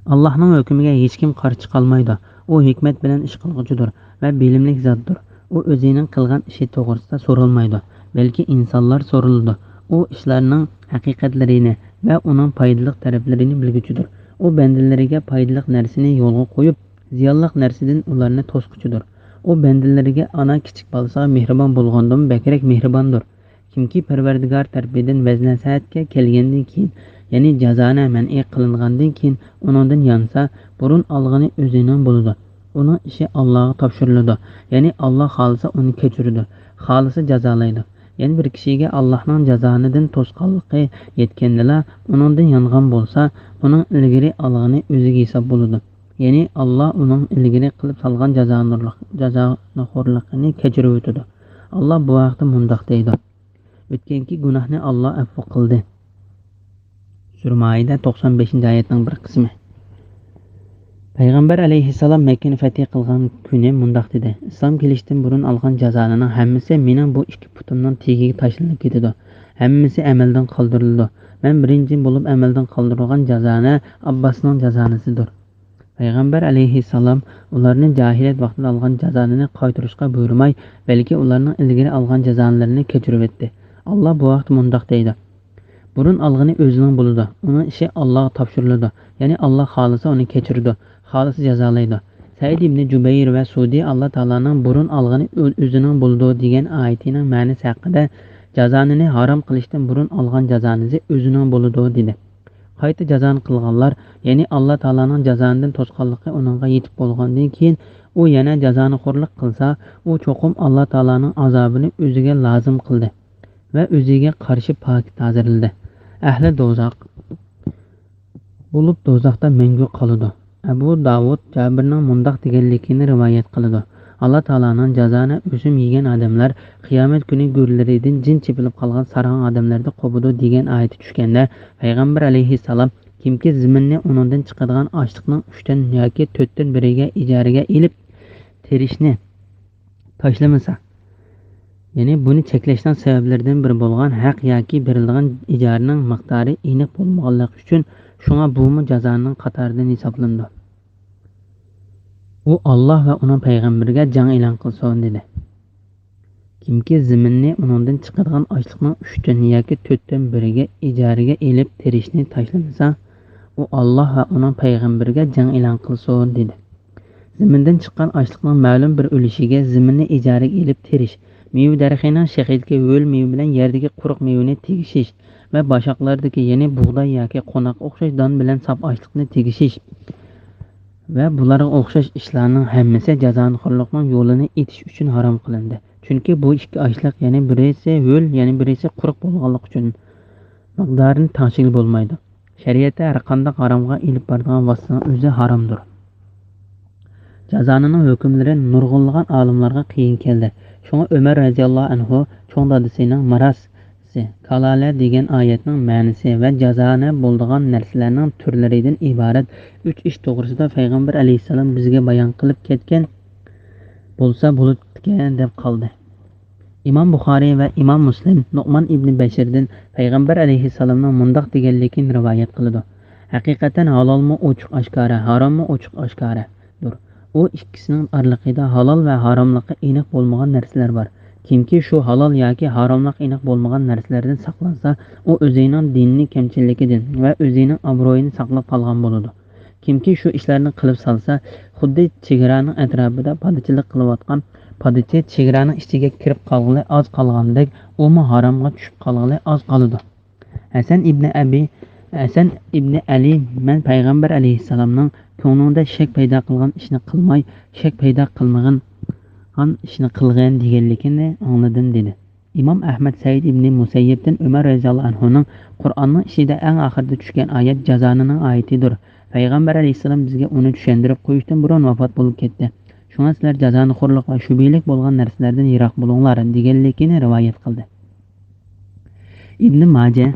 ئاللاھنىڭ ھۆكمىگە ھېچكىم قارشى چىقالمايدۇ. ئۇ ھېكمەت بىلەن ئىش قىلغۇچىدۇر ۋە بىلىملىك زاتتۇر. ئۇ ئۆزىنىڭ قىلغان ئىشى توغرىسىدا سورالمايدۇ، بەلكى ئىنسانلار سورىلىدۇ. ئۇ ئىشلارنىڭ ھەقىقەتلىرىنى ۋە ئۇنىڭ پايدىلىق تەرەپلىرىنى بىلگۈچىدۇر. ئۇ بەندىلىرىگە پايدىلىق نەرسىنى يولغا قويۇپ، زىيانلىق نەرسىدىن ئۇلارنى توسقۇچىدۇر. ئۇ بەندىلىرىگە ئانا كىچىك بالىسىغا مېھرىبان بولغاندىنمۇ بەكرەك مېھرىباندۇر. كىمكى پەرۋەردىگار تەرىپىدىن ۋەز-نەسىھەتكە كەلگەندىن كېيىن، يەنى جازانە مەنئى قىلىنغاندىن كېيىن ئۇنىڭدىن يانسا، بۇرۇن ئالغىنى ئۆزىنىڭ بولىدۇ. ئۇنىڭ ئىشى ئاللاغا تاپشۇرۇلىدۇ. يەنى ئاللا خالىسا ئۇنى كەچۈرىدۇ، خالىسا جازالايدۇ. يەنە بىر كىشىگە ئاللاھنىڭ جازانىدىن توسقانلىقى يەتكەندىلا، ئۇنىڭدىن يانغان بولسا، ئۇنىڭ ئىلگىرى ئالغىنى ئۆزىگە ھېساب بولىدۇ. يەنى ئاللا ئۇنىڭ ئىلگىرى قىلىپ سالغان جازانۇرلۇق-، جازانىخورلۇقىنى كەچۈرۈۋېتىدۇ. ئاللا بۇ ھەقتە مۇنداق دەيدۇ. ئۆتكەنكى گۇناھنى ئاللا ئەپۇ قىلدى. سۈرە مائىدە، توقسان بەشىنچى ئايەتنىڭ بىر قىسمى. پەيغەمبەر ئەلەيھىسسالام مەككىنى فەتھى قىلغان كۈنى مۇنداق دېدى: ئىسلام كېلىشتىن بۇرۇن ئالغان جازانىنىڭ ھەممىسى مېنىڭ بۇ ئىككى پۇتۇمنىڭ تېگىگە تاشلىنىپ كېتىدۇ. ھەممىسى ئەمەلدىن قالدۇرۇلىدۇ. مەن بىرىنچى بولۇپ ئەمەلدىن قالدۇرۇلغان جازانە ئابباسنىڭ جازانىسىدۇر. پەيغەمبەر ئەلەيھىسسالام ئۇلارنى جاھىلىيەت ۋاقتىدا ئالغان جازالىرىنى قايتۇرۇشقا بۇيرۇماي، بەلكى ئۇلارنىڭ ئىلگىرى ئالغان جازالىرىنى كەچۈرۈۋەتتى. ئاللا بۇ ھەقتە مۇنداق دەيدۇ: بۇرۇن ئالغىنى ئۆزىنىڭ بولىدۇ، ئۇنىڭ ئىشى ئاللاغا تاپشۇرۇلىدۇ، يەنى ئاللا خالىسا ئۇنى كەچۈرىدۇ، خالىسا جازالايدۇ. سەئىد ئىبنى جۇبەير ۋە سۇدى ئاللا تائالانىڭ بۇرۇن ئالغىنى ئۆ-، ئۆزىنىڭ بولىدۇ دېگەن ئايىتىنىڭ مەنىسى ھەققىدە، جازانىنى ھارام قىلىشتىن بۇرۇن ئالغان جازانىسى ئۆزىنىڭ بولىدۇ دېدى. قايتا جازانى قىلغانلار، يەنى ئاللا تائالانىڭ جازانىدىن توسقانلىقى ئۇنىڭغا يېتىپ بولغاندىن كېيىن، ئۇ يەنە جازانىخورلۇق قىلسا، ئۇ چوقۇم ئاللا تائالانىڭ ئازابىنى ئۆزىگە لازىم قىلدى ۋە ئۆزىگە قارشى پاكىت ھازىرلىدى. ئەھلى دوزاخ بولۇپ، دوزاختا مەڭگۈ قالىدۇ. ئەبۇ داۋۇد جابىرنىڭ مۇنداق دېگەنلىكىنى رىۋايەت قىلىدۇ: ئاللا تائالانىڭ جازانە ئۆسۈم يېگەن ئادەملەر قىيامەت كۈنى گۆرلىرىدىن جىن چېپىلىپ قالغان ساراڭ ئادەملەردە قوپىدۇ دېگەن ئايىتى چۈشكەندە، پەيغەمبەر ئەلەيھىسسالام، كىمكى زېمىننى ئۇنىڭدىن چىقىدىغان ئاشلىقنىڭ ئۈچتىن ياكى تۆتتىن بىرىگە ئىجارىگە ئېلىپ تېرىشنى تاشلىمىسا، يەنى بۇنى چەكلەشنىڭ سەۋەبلىرىدىن بىرى بولغان ھەق ياكى بېرىلىدىغان ئىجارىنىڭ مىقدارى ئېنىق بولمىغانلىقى ئۈچۈن، شۇڭا بۇمۇ جازانىڭ قاتارىدىن ھېسابلىنىدۇ. ئۇ ئاللا ۋە ئۇنىڭ پەيغەمبىرىگە جەڭ ئېلان قىلسۇن، دېدى. كىمكى زېمىننى ئۇنىڭدىن چىقىدىغان ئاشلىقنىڭ ئۈچتىن ياكى تۆتتىن بىرىگە ئىجارىگە ئېلىپ تېرىشنى تاشلىمىسا، ئۇ ئاللا ۋە ئۇنىڭ پەيغەمبىرىگە جەڭ ئېلان قىلسۇن، دېدى. زېمىندىن چىققان ئاشلىقنىڭ مەلۇم بىر ئۈلۈشىگە زېمىننى ئىجارىگە ئېلىپ تېرىش، مېۋە دەرىخىنىڭ شېخىدىكى ھۆل مېۋە بىلەن يەردىكى قۇرۇق مېۋىنى تېگىشىش ۋە باشاقلاردىكى، يەنى بۇغداي ياكى قوناققا ئوخشاش دان بىلەن ساپ ئاشلىقنى تېگىشىش ۋە بۇلارغا ئوخشاش ئىشلارنىڭ ھەممىسى جازانىخورلۇقنىڭ يولىنى ئېتىش ئۈچۈن ھارام قىلىندى. چۈنكى بۇ ئىككى ئاشلىق، يەنى بىرسى ھۆل، يەنە بىرسى قۇرۇق بولغانلىقى ئۈچۈن، مىقدارىنى تەڭشىگىلى بولمايدۇ. شەرىئەتتە ھەرقانداق ھارامغا ئېلىپ بارىدىغان ۋاسىتىنىڭ ئۆزى ھارامدۇر. جازانىنىڭ ھۆكۈملىرى نۇرغۇنلىغان ئالىملارغا قىيىن كەلدى. شۇڭا ئۆمەر رەزىياللاھۇ ئەنھۇ چوڭ دادىسىنىڭ مىراسى، كالالە دېگەن ئايەتنىڭ مەنىسى ۋە جازانە بولىدىغان نەرسىلەرنىڭ تۈرلىرىدىن ئىبارەت ئۈچ ئىش توغرىسىدا پەيغەمبەر ئەلەيھىسسالام بىزگە بايان قىلىپ كەتكەن بولسا بولۇپتىكەن دەپ قالدى. ئىمام بۇخارىي ۋە ئىمام مۇسلىم نۇئمان ئىبنى بەشىردىن پەيغەمبەر ئەلەيھىسسالامنىڭ مۇنداق دېگەنلىكىنى رىۋايەت قىلىدۇ: ھەقىقەتەن ھالالمۇ ئوچۇق ئاشكارا، ھاراممۇ ئوچۇق ئاشكارادۇر. ئۇ ئىككىسىنىڭ ئارىلىقىدا ھالال ۋە ھاراملىقى ئېنىق بولمىغان نەرسىلەر بار. كىمكى شۇ ھالال ياكى ھاراملىق ئېنىق بولمىغان نەرسىلەردىن ساقلانسا، ئۇ ئۆزىنىڭ دىنىنى كەمچىللىكىدىن ۋە ئۆزىنىڭ ئابرۇيىنى ساقلاپ قالغان بولىدۇ. كىمكى شۇ ئىشلارنى قىلىپ سالسا، خۇددى چېگرانىڭ ئەتراپىدا پادىچىلىق قىلىۋاتقان پادىچى چېگرانىڭ ئىچىگە كىرىپ قالغىلى ئاز قالغاندەك، ئۇمۇ ھارامغا چۈشۈپ قالغىلى ئاز قالىدۇ. ھەسەن ئىبنى ئەبى، ھەسەن ئىبنى ئەلى، مەن پەيغەمبەر ئەلەيھىسسالامنىڭ كۆڭلۈڭدە شەك پەيدا قىلغان ئىشنى قىلماي، شەك پەيدا قىلمىغان ئىشنى قىلغىن دېگەنلىكىنى ئاڭلىدىم، دېدى. ئىمام ئەھمەد سەئىد ئىبنى مۇسەييىبتىن ئۆمەر رەزىياللاھۇ ئەنھۇنىڭ قۇرئاننىڭ ئىچىدە ئەڭ ئاخىرىدا چۈشكەن ئايەت جازانىنىڭ ئايىتىدۇر. پەيغەمبەر ئەلەيھىسسالام بىزگە ئۇنى چۈشەندۈرۈپ قويۇشتىن بۇرۇن ۋاپات بولۇپ كەتتى. شۇڭا سىلەر جازانىخورلۇق ۋە شۈبھىلىك بولغان نەرسىلەردىن يىراق بولۇڭلار، دېگەنلىكىنى رىۋايەت قىلدى. ئىبنى ماجە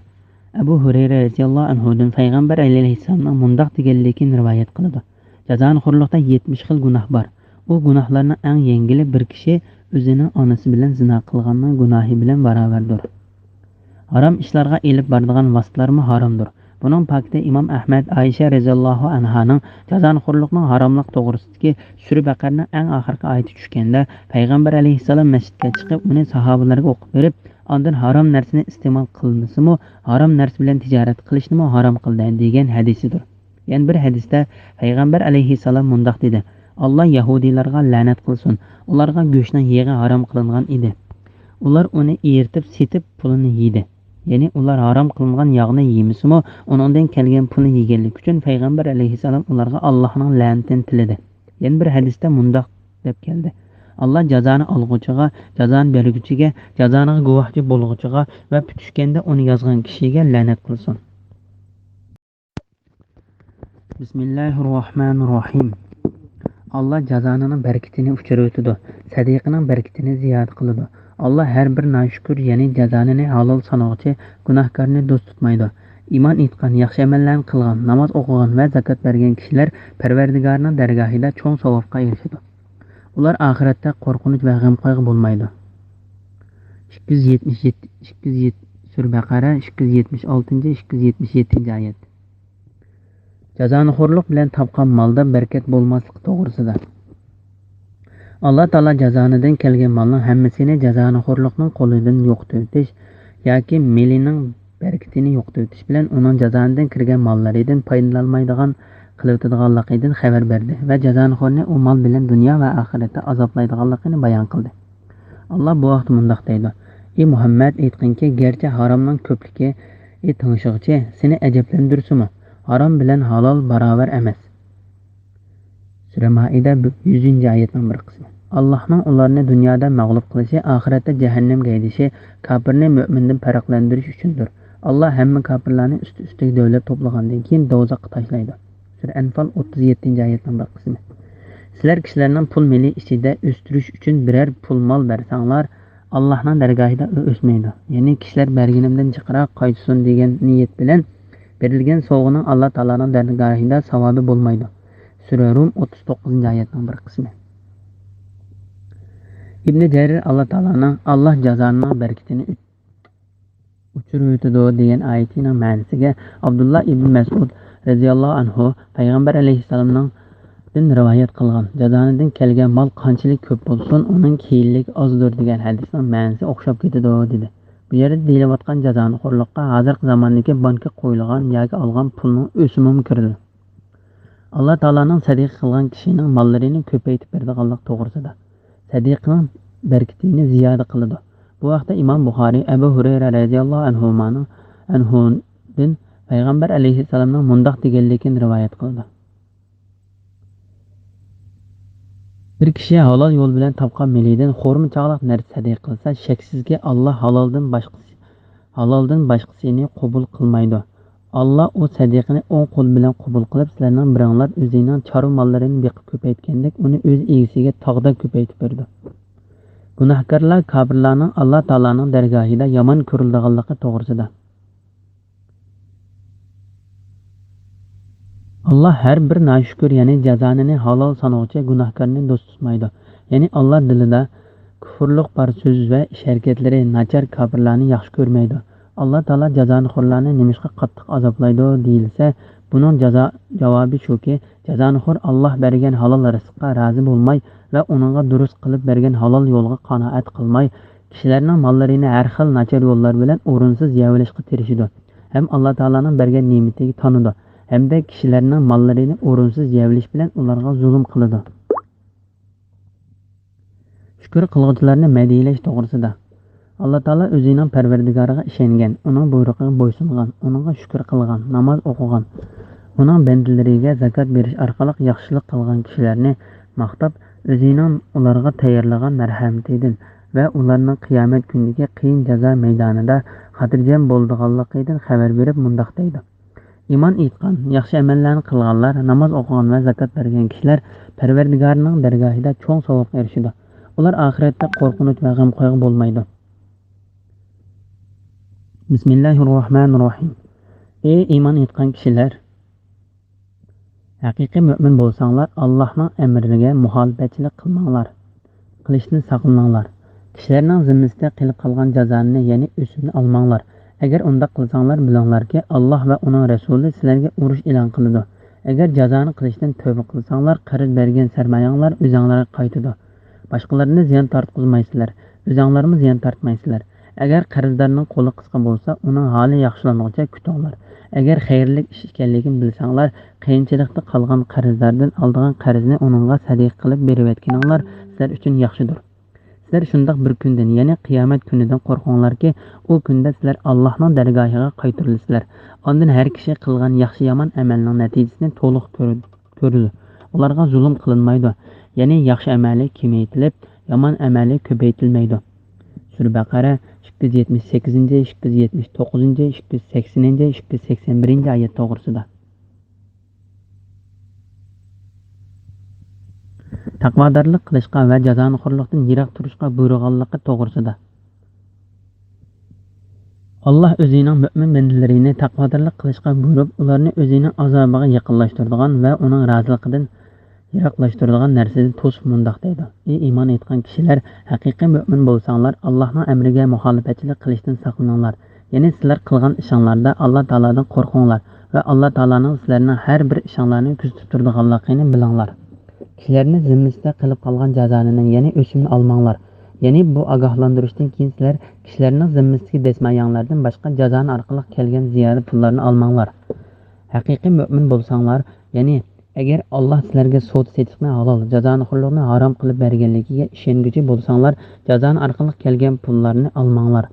ئەبۇ ھۇرەيرە رەزىياللاھۇ ئەنھۇدىن پەيغەمبەر ئەلەيھىسسالامنىڭ مۇنداق دېگەنلىكىنى رىۋايەت قىلىدۇ: جازانىخورلۇقتا يەتمىش خىل گۇناھ بار. ئۇ گۇناھلارنىڭ ئەڭ يەڭگىلى بىر كىشى ئۆزىنىڭ ئانىسى بىلەن زىنا قىلغاننىڭ گۇناھى بىلەن باراۋەردۇر. ھارام ئىشلارغا ئېلىپ بارىدىغان ۋاسىتىلەرمۇ ھارامدۇر. بۇنىڭ پاكىتى ئىمام ئەھمەد ئائىشە رەزىياللاھۇ ئەنھانىڭ جازانىخورلۇقنىڭ ھاراملىق توغرىسىدىكى سۈرە بەقەرىنىڭ ئەڭ ئاخىرقى ئايىتى چۈشكەندە، پەيغەمبەر ئەلەيھىسسالام مەسچىتكە چىقىپ، ئۇنى ساھابىلەرگە ئوقۇپ بېرىپ، ئاندىن ھارام نەرسىنى ئىستېمال قىلمىسىمۇ، ھارام نەرسە بىلەن تىجارەت قىلىشنىمۇ ھارام قىلدى، دېگەن ھەدىسىدۇر. يەنە بىر ھەدىستە پەيغەمبەر ئەلەيھىسسالام مۇنداق دېدى: ئاللا يەھۇدىيلارغا لەنەت قىلسۇن، ئۇلارغا گۆشنىڭ يېغى ھارام قىلىنغان ئىدى. ئۇلار ئۇنى ئېرىتىپ سېتىپ پۇلىنى يېدى. يەنى ئۇلار ھارام قىلىنغان ياغنى يېمىسىمۇ، ئۇنىڭدىن كەلگەن پۇلنى يېگەنلىكى ئۈچۈن پەيغەمبەر ئەلەيھىسسالام ئۇلارغا ئاللاھنىڭ لەنىتىنى تىلىدى. يەنە بىر ھەدىستە مۇنداق دەپ كەلدى: ئاللا جازانى ئالغۇچىغا، جازانى بەرگۈچىگە، جازانىغا گۇۋاھچى بولغۇچىغا ۋە پۈتۈشكەندە ئۇنى يازغان كىشىگە لەنەت قىلسۇن. بىسمىللاھىررەھمانىررەھىم. ئاللا جازانىنىڭ بەرىكىتىنى ئۆچۈرۈۋېتىدۇ، سەدىقىنىڭ بەرىكىتىنى زىيادە قىلىدۇ. ئاللا ھەر بىر ناشۈكۈر، يەنى جازانىنى ھالال سانىغۇچى گۇناھكارنى دوست تۇتمايدۇ. ئىمان ئېيتقان، ياخشى ئەمەللەرنى قىلغان، ناماز ئوقۇغان ۋە زاكات بەرگەن كىشىلەر پەرۋەردىگارىنىڭ دەرگاھىدا چوڭ ساۋابقا ئېرىشىدۇ. ئۇلار ئاخىرەتتە قورقۇنچ ۋە غەم-قايغۇ بولمايدۇ. ئىككى يۈز يەتمىش يەتتە، ئىككى يۈز يەتتە، سۈرە بەقەرە، ئىككى يۈز يەتمىش ئالتىنچى، ئىككى يۈز يەتمىش يەتتىنچى ئايەت. جازانىخورلۇق بىلەن تاپقان مالدا بەرىكەت بولماسلىقى توغرىسىدا. ئاللا تائالا جازانىدىن كەلگەن مالنىڭ ھەممىسىنى جازانىخورلۇقنىڭ قولىدىن يوقىتىۋېتىش ياكى مېلىنىڭ بەرىكىتىنى يوقىتىۋېتىش بىلەن ئۇنىڭ جازانىدىن كىرگەن ماللىرىدىن پايدىلانمايدىغان قىلىۋېتىدىغانلىقىدىن خەۋەر بەردى ۋە جازانىخورنى ئۇ مال بىلەن دۇنيا ۋە ئاخىرەتتە ئازابلايدىغانلىقىنى بايان قىلدى. ئاللا بۇ ھەقتە مۇنداق دەيدۇ: ئى مۇھەممەد، ئېيتقىنكى، گەرچە ھارامنىڭ كۆپلۈكى، ئى تىڭشىغۇچى، سېنى ئەجەبلەندۈرسىمۇ، ھارام بىلەن ھالال باراۋەر ئەمەس. سۈرە مائىدە، يۈزىنچى ئايەتنىڭ بىر قىسمى. ئاللاھنىڭ ئۇلارنى دۇنيادا مەغلۇپ قىلىشى، ئاخىرەتتە جەھەننەمگە ھەيدىشى، كاپىرنى مۆمىندىن پەرقلەندۈرۈش ئۈچۈندۇر. ئاللا ھەممە كاپىرلارنى ئۈستى-ئۈستىگە دۆۋىلەپ توپلىغاندىن كېيىن دوزاخقا تاشلايدۇ. سۈرە ئەنفال، ئوتتۇز يەتتىنچى ئايەتنىڭ بىر قىسمى. سىلەر كىشىلەرنىڭ پۇل مېلى ئىچىدە ئۆستۈرۈش ئۈچۈن بىرەر پۇل مال بەرسەڭلار، ئاللاھنىڭ دەرگاھىدا ئۇ ئۆسمەيدۇ. يەنى كىشىلەر بەرگىنىمدىن جىقراق قايتسۇن دېگەن نىيەت بىلەن بېرىلگەن سوۋغىنىڭ ئاللا تائالانىڭ دەرگاھىدا ساۋابى بولمايدۇ. سۈرە رۇم، ئوتتۇز توققۇزىنچى ئايەتنىڭ بىر قىسمى. ئىبنى جەرىر ئاللا تائالانىڭ، ئاللا جازانىڭ بەرىكىتىنى ئۆچۈرۈۋېتىدۇ دېگەن ئايىتىنىڭ مەنىسىگە ئابدۇللا ئىبن مەسئۇد رەزىياللاھۇ ئەنھۇ پەيغەمبەر ئەلەيھىسسالامنىڭدىن رىۋايەت قىلغان، جازانىدىن كەلگەن مال قانچىلىك كۆپ بولسۇن، ئۇنىڭ كېيىنلىكى ئازدۇر دېگەن ھەدىسنىڭ مەنىسى ئوخشاپ كېتىدۇ، دېدى. بۇ يەردە دېيىلىۋاتقان جازانىخورلۇققا ھازىرقى زاماندىكى بانكىغا قويۇلغان ياكى ئالغان پۇلنىڭ ئۆسۈمىمۇ كىرىدۇ. ئاللا تائالانىڭ سەدىقە قىلغان كىشىنىڭ ماللىرىنى كۆپەيتىپ بېرىدىغانلىقى توغرىسىدا. سەدىقىنىڭ بەرىكىتىنى زىيادە قىلىدۇ. بۇ ھەقتە ئىمام بۇخارىي ئەبۇ ھۇرەيرە رەزىياللاھۇ ئەنھۇمانىڭ، ئەنھۇدىن پەيغەمبەر ئەلەيھىسسالامنىڭ مۇنداق دېگەنلىكىنى رىۋايەت قىلىدۇ: بىر كىشى ھالال يول بىلەن تاپقان مېلىدىن خورما چاغلىق نەرسە سەدىقە قىلسا، شەكسىزكى، ئاللا ھالالدىن باشقىسى، ھالالدىن باشقىسىنى قوبۇل قىلمايدۇ. ئاللا ئۇ سەدىقىنى ئوڭ قول بىلەن قوبۇل قىلىپ، سىلەرنىڭ بىرىڭلار ئۆزىنىڭ چارۋا ماللىرىنى بېقىپ كۆپەيتكەندەك، ئۇنى ئۆز ئىگىسىگە تاغدەك كۆپەيتىپ بېرىدۇ. گۇناھكارلار كاپىرلارنىڭ ئاللا تائالانىڭ دەرگاھىدا يامان كۆرۈلىدىغانلىقى توغرىسىدا. ئاللا ھەر بىر ناشۈكۈر، يەنى جازانىنى ھالال سانىغۇچى گۇناھكارنى دوست تۇتمايدۇ. يەنى ئاللا دىلىدا كۇفۇرلۇق بار سۆز ۋە ئىش ھەرىكەتلىرى ناچار كاپىرلارنى ياخشى كۆرمەيدۇ. ئاللا تائالا جازانىخورلارنى نېمىشقا قاتتىق ئازابلايدۇ دېيىلسە، بۇنىڭ جازا، جاۋابى شۇكى، جازانىخور ئاللا بەرگەن ھالال رىزىققا رازى بولماي ۋە ئۇنىڭغا دۇرۇس قىلىپ بەرگەن ھالال يولغا قانائەت قىلماي، كىشىلەرنىڭ ماللىرىنى ھەر خىل ناچار يوللار بىلەن ئورۇنسىز يەۋېلىشقا تىرىشىدۇ ھەم ئاللا تائالانىڭ بەرگەن نېمىتىگە تانىدۇ ھەمدە كىشىلەرنىڭ ماللىرىنى ئورۇنسىز يەۋېلىش بىلەن ئۇلارغا زۇلۇم قىلىدۇ. شۈكۈر قىلغۇچىلارنى مەدھىيەلەش توغرىسىدا. ئاللا تائالا ئۆزىنىڭ پەرۋەردىگارىغا ئىشەنگەن، ئۇنىڭ بۇيرۇقىغا بويسۇنغان، ئۇنىڭغا شۈكۈر قىلغان، ناماز ئوقۇغان، ئۇنىڭ بەندىلىرىگە زاكات بېرىش ئارقىلىق ياخشىلىق قىلغان كىشىلەرنى ماختاپ، ئۆزىنىڭ ئۇلارغا تەييارلىغان مەرھەمىتىدىن ۋە ئۇلارنىڭ قىيامەت كۈنىدىكى قىيىن جازا مەيدانىدا خاتىرجەم بولىدىغانلىقىدىن خەۋەر بېرىپ مۇنداق دەيدۇ: ئىمان ئېيتقان، ياخشى ئەمەللەرنى قىلغانلار، ناماز ئوقۇغان ۋە زاكات بەرگەن كىشىلەر پەرۋەردىگارىنىڭ دەرگاھىدا چوڭ ساۋابقا ئېرىشىدۇ. ئۇلار ئاخىرەتتە قورقۇنچ ۋە غەم قايغۇ بولمايدۇ. بىسمىللاھىررەھمانىررەھىم. ئەي ئىمان ئېيتقان كىشىلەر! ھەقىقىي مۆمىن بولساڭلار، ئاللاھنىڭ ئەمرىگە مۇخالىپەتچىلىك قىلماڭلار، قىلىشتىن ساقلىنىڭلار. كىشىلەرنىڭ زىممىسىدە قېلىپ قالغان جازانى، يەنى ئۆسۈمنى ئالماڭلار. ئەگەر ئۇنداق قىلساڭلار، بىلىڭلاركى، ئاللاھ ۋە ئۇنىڭ رەسۇلى سىلەرگە ئۇرۇش ئېلان قىلىدۇ. ئەگەر جازانى قىلىشتىن تۆبە قىلساڭلار، قەرز بەرگەن سەرمايەڭلار ئۆزەڭلارغا قايتىدۇ. باشقىلاردىن زىيان تارتقۇزمايسىلەر، ئۆزەڭلارمۇ زىيان تارتمايسىلەر. ئەگەر قەرزدارنىڭ قولى قىسقا بولسا، ئۇنىڭ ھالى ياخشىلانغۇچە كۈتۈڭلار. ئەگەر خەيرلىك ئىش ئىكەنلىكىنى بىلسەڭلار، قىيىنچىلىقتا قالغان قەرزداردىن ئالىدىغان قەرزنى ئۇنىڭغا سەدىقە قىلىپ بېرىۋەتكىنىڭلار سىلەر ئۈچۈن ياخشىدۇر. سىلەر شۇنداق بىر كۈندىن، يەنى قىيامەت كۈنىدىن قورقۇڭلاركى، ئۇ كۈندە سىلەر ئاللاھنىڭ دەرگاھىغا قايتۇرۇلىسىلەر. ئاندىن ھەر كىشى قىلغان ياخشى-يامان ئەمەلنىڭ نەتىجىسىنى تولۇق كۆرىدۇ. كۆرىدۇ. ئۇلارغا زۇلۇم قىلىنمايدۇ. يەنى ياخشى ئەمەلى كېمەيتىلىپ، يامان ئەمەلى كۆپەيتىلمەيدۇ. سۈرە بەقەرە، ئىككى يۈز يەتمىش سەككىزىنچى، ئىككى يۈز يەتمىش توققۇزىنچى، ئىككى يۈز سەكسىنىنچى، ئىككى يۈز سەكسەن بىرىنچى ئايەت توغرىسىدا. تەقۋادارلىق قىلىشقا ۋە جازانىخورلۇقتىن يىراق تۇرۇشقا بۇيرۇغانلىقى توغرىسىدا. ئاللاھ ئۆزىنىڭ مۆمىن بەندىلىرىنى تەقۋادارلىق قىلىشقا بۇيرۇپ، ئۇلارنى ئۆزىنىڭ ئازابىغا يېقىنلاشتۇرىدىغان ۋە ئۇنىڭ رازىلىقىدىن يىراقلاشتۇرىدىغان نەرسىدىن توسۇپ مۇنداق دەيدۇ: ئەي ئىمان ئېيتقان كىشىلەر، ھەقىقىي مۆمىن بولساڭلار، ئاللاھنىڭ ئەمرىگە مۇخالىپەتچىلىك قىلىشتىن ساقلىنىڭلار. يەنى سىلەر قىلغان ئىشىڭلاردا ئاللا تائالادىن قورقۇڭلار ۋە ئاللا تائالانىڭ سىلەرنىڭ ھەر بىر ئىشىڭلارنى كۆزىتىپ تۇرىدىغانلىقىنى بىلىڭلار. كىشىلەرنى زىممىسىدە قېلىپ قالغان جازانىنى، يەنى ئۆسۈمنى ئالماڭلار. يەنى بۇ ئاگاھلاندۇرۇشتىن كېيىن سىلەر كىشىلەرنىڭ زىممىسىدىكى دەسمايەڭلەردىن باشقا جازانە ئارقىلىق كەلگەن زىيادە پۇللارنى ئالماڭلار. ھەقىقىي مۆمىن بولساڭلار، يەنى ئەگەر ئاللاھ سىلەرگە سودا-سېتىقنى ھالال، جازانىخورلۇقنى ھارام قىلىپ بەرگەنلىكىگە ئىشەنگۈچى بولساڭلار، جازانە ئارقىلىق كەلگەن پۇللارنى ئالماڭلار.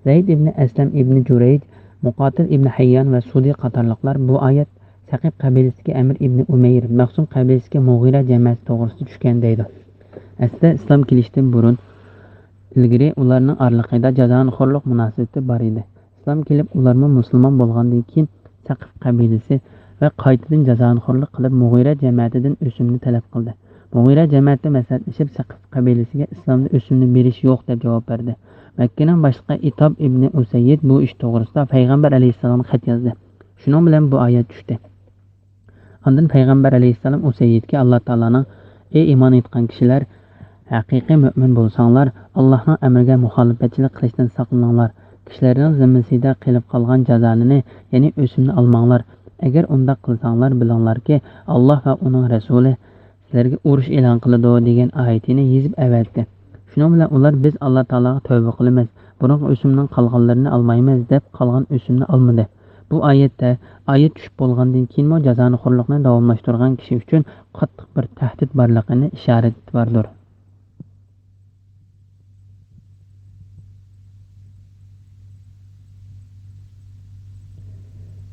زەيد ئىبنى ئەسلەم، ئىبنى جۇرەيج، مۇقاتىل ئىبنى ھەييان ۋە سۇدى قاتارلىقلار بۇ ئايەت سەقىف قەبىلىسىدىكى ئەمىر ئىبنى ئۇمەير، مەخزۇم قەبىلىسىدىكى مۇغىرە جەمەتى توغرىسىدا چۈشكەن دەيدۇ. ئەسلىدە ئىسلام كېلىشتىن بۇرۇن، ئىلگىرى ئۇلارنىڭ ئارىلىقىدا جازانىخورلۇق مۇناسىۋىتى بار ئىدى. ئىسلام كېلىپ، ئۇلارمۇ مۇسۇلمان بولغاندىن كېيىن، سەقىف قەبىلىسى ۋە قايتىدىن جازانىخورلۇق قىلىپ، مۇغىرە جەمەتىدىن ئۆسۈمنى تەلەپ قىلدى. مۇغىرە جەمەتى مەسلىھەتلىشىپ، سەقىف قەبىلىسىگە ئىسلامدا ئۆسۈمنى بېرىش يوق، دەپ جاۋاب بەردى. مەككىنىڭ باشلىقى ئىتاب ئىبنى ئۇسەييىد بۇ ئىش توغرىسىدا پەيغەمبەر ئەلەيھىسسالامغا خەت يازدى. شۇنىڭ بىلەن بۇ ئايەت چۈشتى. ئاندىن پەيغەمبەر ئەلەيھىسسالام ئۇسەييىدكە ئاللا تائالانىڭ: ئەي ئىمان ئېيتقان كىشىلەر، ھەقىقىي مۆمىن بولساڭلار، ئاللاھنىڭ ئەمرىگە مۇخالىپەتچىلىك قىلىشتىن ساقلىنىڭلار. كىشىلەرنىڭ زىممىسىدە قېلىپ قالغان جازانىنى، يەنى ئۆسۈمنى ئالماڭلار. ئەگەر ئۇنداق قىلساڭلار، بىلىڭلاركى، ئاللاھ ۋە ئۇنىڭ رەسۇلى سىلەرگە ئۇرۇش ئېلان قىلىدۇ، دېگەن ئايىتىنى يېزىپ ئەۋەتتى. شۇنىڭ بىلەن ئۇلار: بىز ئاللا تائالاغا تەۋبە قىلىمىز، بۇرۇنقى ئۆسۈمنىڭ قالغانلىرىنى ئالمايمىز، دەپ قالغان ئۆسۈمنى ئالمىدى. بۇ ئايەتتە، ئايەت چۈشۈپ بولغاندىن كېيىنمۇ جازانىخورلۇقنى داۋاملاشتۇرغان كىشى ئۈچۈن قاتتىق بىر تەھدىت بارلىقىنى ئىشارىتى باردۇر.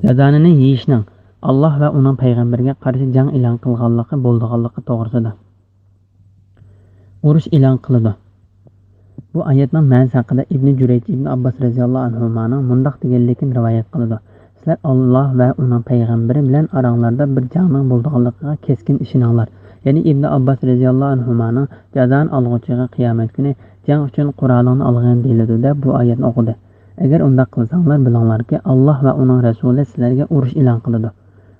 جازانىنى يېيىشنىڭ ئاللاھ ۋە ئۇنىڭ پەيغەمبىرىگە قارشى جەڭ ئېلان قىلغانلىقى بولىدىغانلىقى توغرىسىدا. ئۇرۇش ئېلان قىلىدۇ. بۇ ئايەتنىڭ مەنىسى ھەققىدە ئىبنى جۇرەيج ئىبنى ئابباس رەزىياللاھۇ ئەنھۇمانىڭ مۇنداق دېگەنلىكىنى رىۋايەت قىلىدۇ: سىلەر ئاللاھ ۋە ئۇنىڭ پەيغەمبىرى بىلەن ئاراڭلاردا بىر جەڭنىڭ بولىدىغانلىقىغا كەسكىن ئىشىنىڭلار. يەنى ئىبنى ئابباس رەزىياللاھۇ ئەنھۇمانىڭ جازانى ئالغۇچىغا قىيامەت كۈنى جەڭ ئۈچۈن قورالىڭنى ئالغىن دېيىلىدۇ دەپ بۇ ئايەتنى ئوقۇدى. ئەگەر ئۇنداق قىلساڭلار، بىلىڭلاركى، ئاللاھ ۋە ئۇنىڭ رەسۇلى سىلەرگە ئۇرۇش ئېلان قىلىدۇ.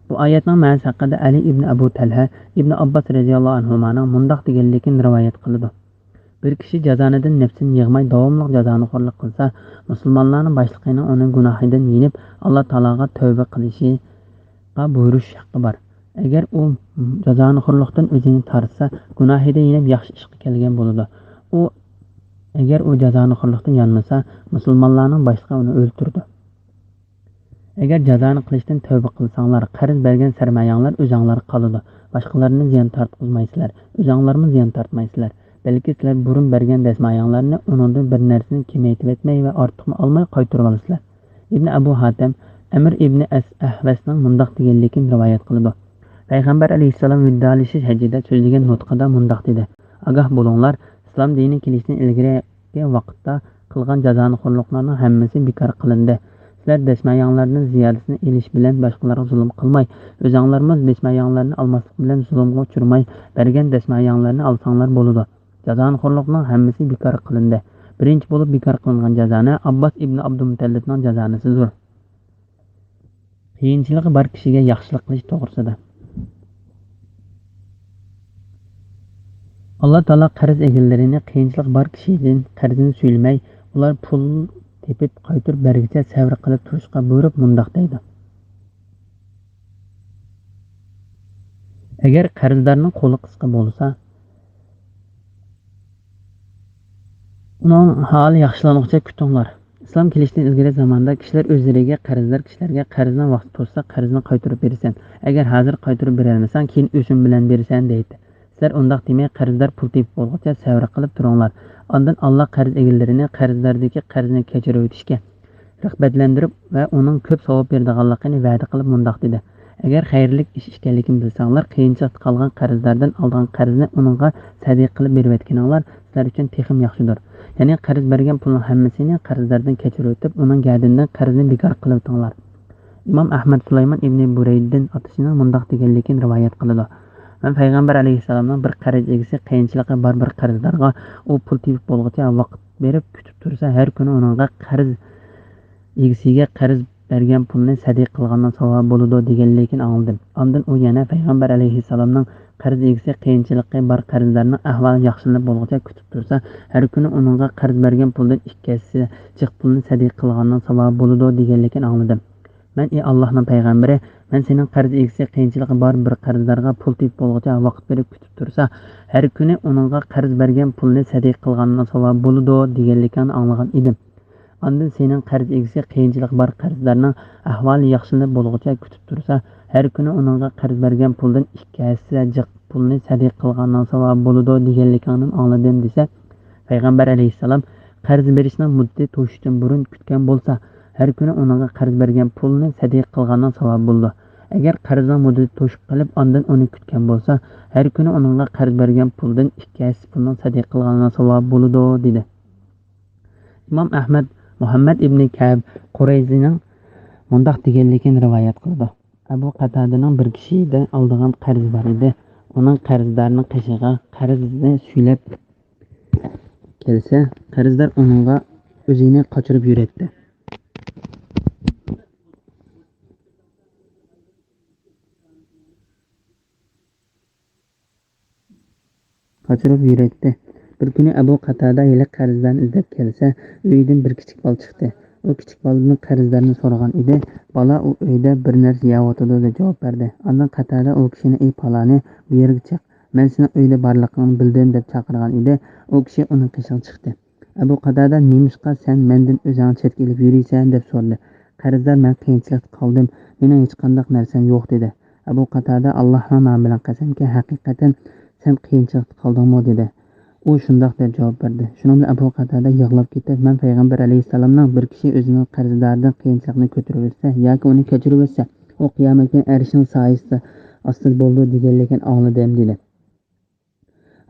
بۇ ئايەتنىڭ مەنىسى ھەققىدە ئەلى ئىبنى ئەبۇ تەلھە، ئىبنى ئابباس رەزىياللاھۇ ئەنھۇمانىڭ مۇنداق دېگەنلىكىنى رىۋايەت قىلىدۇ. بىر كىشى جازانىدىن نەپسىنى يىغماي داۋاملىق جازانىخورلۇق قىلسا، مۇسۇلمانلارنىڭ باشلىقىنىڭ ئۇنى گۇناھىدىن يېنىپ، ئاللا تائالاغا تەۋبە قىلىشقا بۇيرۇش ھەققى بار. ئەگەر ئۇ جازانىخورلۇقتىن ئۆزىنى تارتسا، گۇناھىدىن يېنىپ ياخشى ئىشقا كەلگەن بولىدۇ. ئۇ، ئەگەر ئۇ جازانىخورلۇقتىن يانمىسا، مۇسۇلمانلارنىڭ باشلىقى ئۇنى ئۆلتۈرىدۇ. ئەگەر جازانى قىلىشتىن تەۋبە قىلساڭلار، قەرز بەرگەن سەرمايەڭلار ئۆزۈڭلارغا قالىدۇ، باشقىلارنى زىيان تارتقۇزمايسىلەر، ئۆزۈڭلارمۇ زىيان تارتمايسىلەر. بەلكى سىلەر بۇرۇن بەرگەن دەسمايەڭلارنى ئۇنىڭدىن بىر نەرسىنى كېمەيتىۋەتمەي ۋە ئارتۇقمۇ ئالماي قايتۇرۇۋالىسىلەر. ئىبنى ئەبۇ ھاتەم، ئەمىر ئىبنى ئەس-، ئەھۋەسنىڭ مۇنداق دېگەنلىكىنى رىۋايەت قىلىدۇ. پەيغەمبەر ئەلەيھىسسالام ۋىدالىشىش ھەججىدە سۆزلىگەن نۇتقىدا مۇنداق دېدى: «ئاگاھ بولۇڭلار، ئىسلام دىنى كېلىشتىن ئىلگىرىكى ۋاقىتتا قىلغان جازانىخورلۇقلارنىڭ ھەممىسى بىكار قىلىندى. سىلەر دەسمايەڭلارنىڭ زىيادىسىنى ئېلىش بىلەن باشقىلارغا زۇلۇم قىلماي، ئۆزەڭلارمۇ دەسمايەڭلارنى ئالماسلىق بىلەن زۇلۇمغا ئۇچرىماي، بەرگەن دەسمايەڭلارنى ئالساڭلار بولىدۇ. جازانىخورلۇقنىڭ ھەممىسى بىكار قىلىندى. بىرىنچى بولۇپ بىكار قىلىنغان جازانە ئابباس ئىبنى ئابدۇمۇتەللىپنىڭ جازانىسىدۇر.» قىيىنچىلىقى بار كىشىگە ياخشىلىق قىلىش توغرىسىدا. ئاللا تائالا قەرز ئېگىلىرىنى قىيىنچىلىقى بار كىشىدىن قەرزىنى سۈيلىمەي، ئۇلار پۇل تېپىپ قايتۇرۇپ بەرگۈچە سەۋر قىلىپ تۇرۇشقا بۇيرۇپ مۇنداق دەيدۇ: ئەگەر قەرزدارنىڭ قولى قىسقا بولسا، ئۇنىڭ ھالى ياخشىلانغۇچە كۈتۈڭلار. ئىسلام كېلىشتىن ئىلگىرى زاماندا كىشىلەر ئۆزلىرىگە قەرزدار كىشىلەرگە قەرزنىڭ ۋاقتى توشسا قەرزنى قايتۇرۇپ بېرىسەن، ئەگەر ھازىر قايتۇرۇپ بېرەلمىسەڭ كېيىن ئۆسۈم بىلەن بېرىسەن دەيتتى. سىلەر ئۇنداق دېمەي، قەرزدار پۇل تېپىپ بولغۇچە سەۋر قىلىپ تۇرۇڭلار. ئاندىن ئاللا قەرز ئېگىلىرىنى قەرزداردىكى قەرزنى كەچۈرۈۋېتىشكە رىغبەتلەندۈرۈپ ۋە ئۇنىڭ كۆپ ساۋاب بېرىدىغانلىقىنى ۋەدە قىلىپ مۇنداق دېدى: ئەگەر خەيرلىك ئىش ئىكەنلىكىنى بىلسەڭلار، قىيىنچىلىقتا قالغان قەرزداردىن ئالغان قەرزنى ئۇنىڭغا سەدىقە قىلىپ بېرىۋەتكىنىڭلار سىلەر ئۈچۈن تېخىمۇ ياخشىدۇر. يەنى قەرز بەرگەن پۇلنىڭ ھەممىسىنى قەرزداردىن كەچۈرۈۋېتىپ، ئۇنىڭ گەدىنىدىن قەرزنى بىكار قىلىۋېتىڭلار. ئىمام ئەھمەد سۇلايمان ئىبنى بۇرەيدىدىن ئاتىسىنىڭ مۇنداق دېگەنلىكىنى رىۋايەت قىلىدۇ: مەن پەيغەمبەر ئەلەيھىسسالامنىڭ بىر قەرز ئىگىسى قىيىنچىلىقى بار بىر قەرزدارغا ئۇ پۇل تېپىپ بولغۇچە ۋاقىت بېرىپ كۈتۈپ تۇرسا، ھەر كۈنى ئۇنىڭغا قەرز ئىگىسىگە قەرز بەرگەن پۇلنى سەدىقە قىلغاننىڭ ساۋابى بولىدۇ دېگەنلىكىنى ئاڭلىدىم. ئاندىن ئۇ يەنە پەيغەمبەر ئەلەيھىسسالامنىڭ قەرز ئىگىسى قىيىنچىلىقى بار قەرزدارنىڭ ئەھۋالى ياخشىلىنىپ بولغۇچە كۈتۈپ تۇرسا، ھەر كۈنى ئۇنىڭغا قەرز بەرگەن پۇلدىن ئىككى ھەسسە جىق پۇلنى سەدىقە قىلغاننىڭ ساۋابى بولىدۇ دېگەنلىكىنى ئاڭلىدىم. مەن: ئى ئاللاھنىڭ پەيغەمبىرى، مەن سېنىڭ قەرز ئىگىسى قىيىنچىلىقى بار بىر قەرزدارغا پۇل تېپىپ بولغۇچە ۋاقىت بېرىپ كۈتۈپ تۇرسا، ھەر كۈنى ئۇنىڭغا قەرز بەرگەن پۇلنى سەدىقە قىلغاننىڭ ساۋابى بولىدۇ دېگەنلىكىڭنى ئاڭلىغان ئىدىم. ئاندىن سېنىڭ قەرز ئىگىسى قىيىنچىلىقى بار قەرزدارنىڭ ئەھۋالى ياخشىلىنىپ بولغۇچە كۈتۈپ تۇرسا، ھەر كۈنى ئۇنىڭغا قەرز بەرگەن پۇلدىن ئىككى ھەسسە جىق پۇلنى سەدىقە قىلغاننىڭ ساۋابى بولىدۇ دېگەنلىكىڭنىمۇ ئاڭلىدىم دېسە، پەيغەمبەر ئەلەيھىسسالام قەرز بېرىشنىڭ مۇددىتى توشۇشتىن بۇرۇن كۈتكەن بولسا، ھەر كۈنى ئۇنىڭغا قەرز بەرگەن پۇلنى سەدىقە قىلغاننىڭ ساۋابى بولىدۇ. ئەگەر قەرزنىڭ مۇددىتى توشۇپ قېلىپ ئاندىن ئۇنى كۈتكەن بولسا، ھەر كۈنى ئۇنىڭغا قەرز بەرگەن پۇلدىن ئىككى ھەسسە پۇلنىڭ سەدىقە قىلغاننىڭ ساۋابى بولىدۇ دېدى. ئىمام ئەھمەد مۇھەممەد ئىبنى كەئب قۇرەيزىنىڭ مۇنداق دېگەنلىكىنى رىۋايەت قىلىدۇ: ئەبۇ قاتادىنىڭ بىر كىشىدىن ئالىدىغان قەرزى بار ئىدى. ئۇنىڭ قەرزدارنىڭ قېشىغا قەرزنى سۈيلەپ كەلسە، قەرزدار ئۇنىڭغا ئۆزىنى قاچۇرۇپ يۈرەتتى. قاچۇرۇپ يۈرەتتى. بىر كۈنى ئەبۇ قاتادە ھېلىقى قەرزدارنى ئىزدەپ كەلسە، ئۆيىدىن بىر كىچىك بالا چىقتى. ئۇ كىچىك بالىدىن قەرزدارنى سورىغان ئىدى. بالا ئۇ ئۆيدە بىر نەرسە يەۋاتىدۇ دەپ جاۋاب بەردى. ئاندىن قاتادە ئۇ كىشىنى: ئەي پالانى، بۇ يەرگە چىق، مەن سېنىڭ ئۆيدە بارلىقىڭنى بىلدىم دەپ چاقىرغان ئىدى. ئۇ كىشى ئۇنىڭ قېشىغا چىقتى. ئەبۇ قاتادە: نېمىشقا سەن مەندىن ئۆزۈڭنى چەتكە ئېلىپ يۈرىسەن؟ دەپ سورىدى. قەرزدار: مەن قىيىنچىلىقتا قالدىم، مېنىڭ ھېچقانداق نەرسەم يوق، دېدى. ئەبۇ قاتادە: ئاللاھنىڭ نامى بىلەن قەسەمكى، ھەقىقەتەن سەن قىيىنچىلىقتا قالدىڭمۇ؟ دېدى. ئۇ شۇنداق دەپ جاۋاب بەردى. شۇنىڭ بىلەن ئەبۇ قاتادە يىغلاپ كېتىپ، مەن پەيغەمبەر ئەلەيھىسسالامنىڭ بىر كىشى ئۆزىنىڭ قەرزدارىدىن قىيىنچىلىقنى كۆتۈرۈۋەتسە ياكى ئۇنى كەچۈرۈۋەتسە، ئۇ قىيامەت كۈنى ئەرشنىڭ سايىسى ئاستىدا بولىدۇ دېگەنلىكىنى ئاڭلىدىم، دېدى.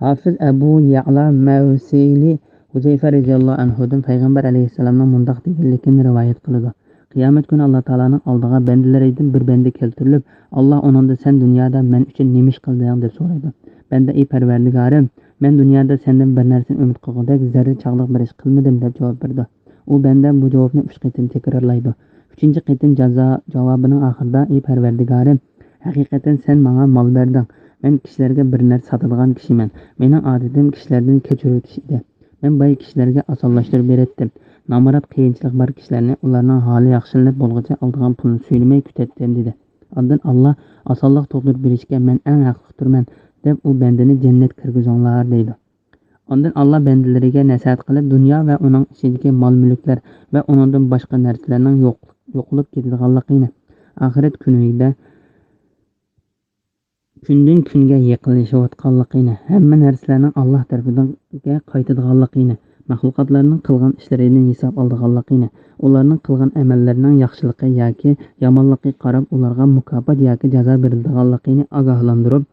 ھافىز ئەبۇ يەئلا مەۋسىلى ھۇزەيفە رەزىياللاھۇ ئەنھۇدىن پەيغەمبەر ئەلەيھىسسالامنىڭ مۇنداق دېگەنلىكىنى رىۋايەت قىلىدۇ: قىيامەت كۈنى ئاللا تائالانىڭ ئالدىغا بەندىلىرىدىن بىر بەندە كەلتۈرۈلۈپ، ئاللا ئۇنىڭدىن، سەن دۇنيادا مەن ئۈچۈن نېمە ئىش قىلدىڭ؟ دەپ سورايدۇ. بەندە، ئى پەرۋەردىگارىم، مەن دۇنيادا سەندىن بىر نەرسىنى ئۈمىد قىلغۇدەك زەررە چاغلىق بىر ئىش قىلمىدىم، دەپ جاۋاب بېرىدۇ. ئۇ بەندە بۇ جاۋابنى ئۈچ قېتىم تەكرارلايدۇ. ئۈچىنچى قېتىم جازا جاۋابىنىڭ ئاخىرىدا، ئى پەرۋەردىگارىم، ھەقىقەتەن سەن ماڭا مال بەردىڭ. مەن كىشىلەرگە بىر نەرسە ساتىدىغان كىشىمەن. مېنىڭ ئادىتىم كىشىلەردىن كەچۈرۈۋېتىش ئىدى. مەن باي كىشىلەرگە ئاسانلاشتۇرۇپ بېرەتتىم. نامرات، قىيىنچىلىق بار كىشىلەرنى ئۇلارنىڭ ھالى ياخشىلىنىپ بولغۇچە ئالىدىغان پۇلنى سۈيلىمەي كۈتەتتىم، دېدى. ئاندىن ئاللا، ئاسانلىق تۇغدۇرۇپ بېرىشكە مەن ئەڭ ھەقلىقتۇرمەن، دەپ ئۇ بەندىنى جەننەتكە كىرگۈزۈڭلار، دەيدۇ. ئاندىن ئاللا بەندىلىرىگە نەسىھەت قىلىپ، دۇنيا ۋە ئۇنىڭ ئىچىدىكى مال-مۈلۈكلەر ۋە ئۇنىڭدىن باشقا نەرسىلەرنىڭ يوق-، يوقىلىپ كېتىدىغانلىقىنى، ئاخىرەت كۈنىدە كۈندىن كۈنگە يېقىنلىشىۋاتقانلىقىنى، ھەممە نەرسىلەرنىڭ ئاللا تەرىپىگە قايتىدىغانلىقىنى، مەخلۇقاتلارنىڭ قىلغان ئىشلىرىدىن ھېساب ئالىدىغانلىقىنى، ئۇلارنىڭ قىلغان ئەمەللىرىنىڭ ياخشىلىقى ياكى يامانلىقىغا قاراپ ئۇلارغا مۇكاپات ياكى جازا بېرىلىدىغانلىقىنى ئاگاھلاندۇرۇپ،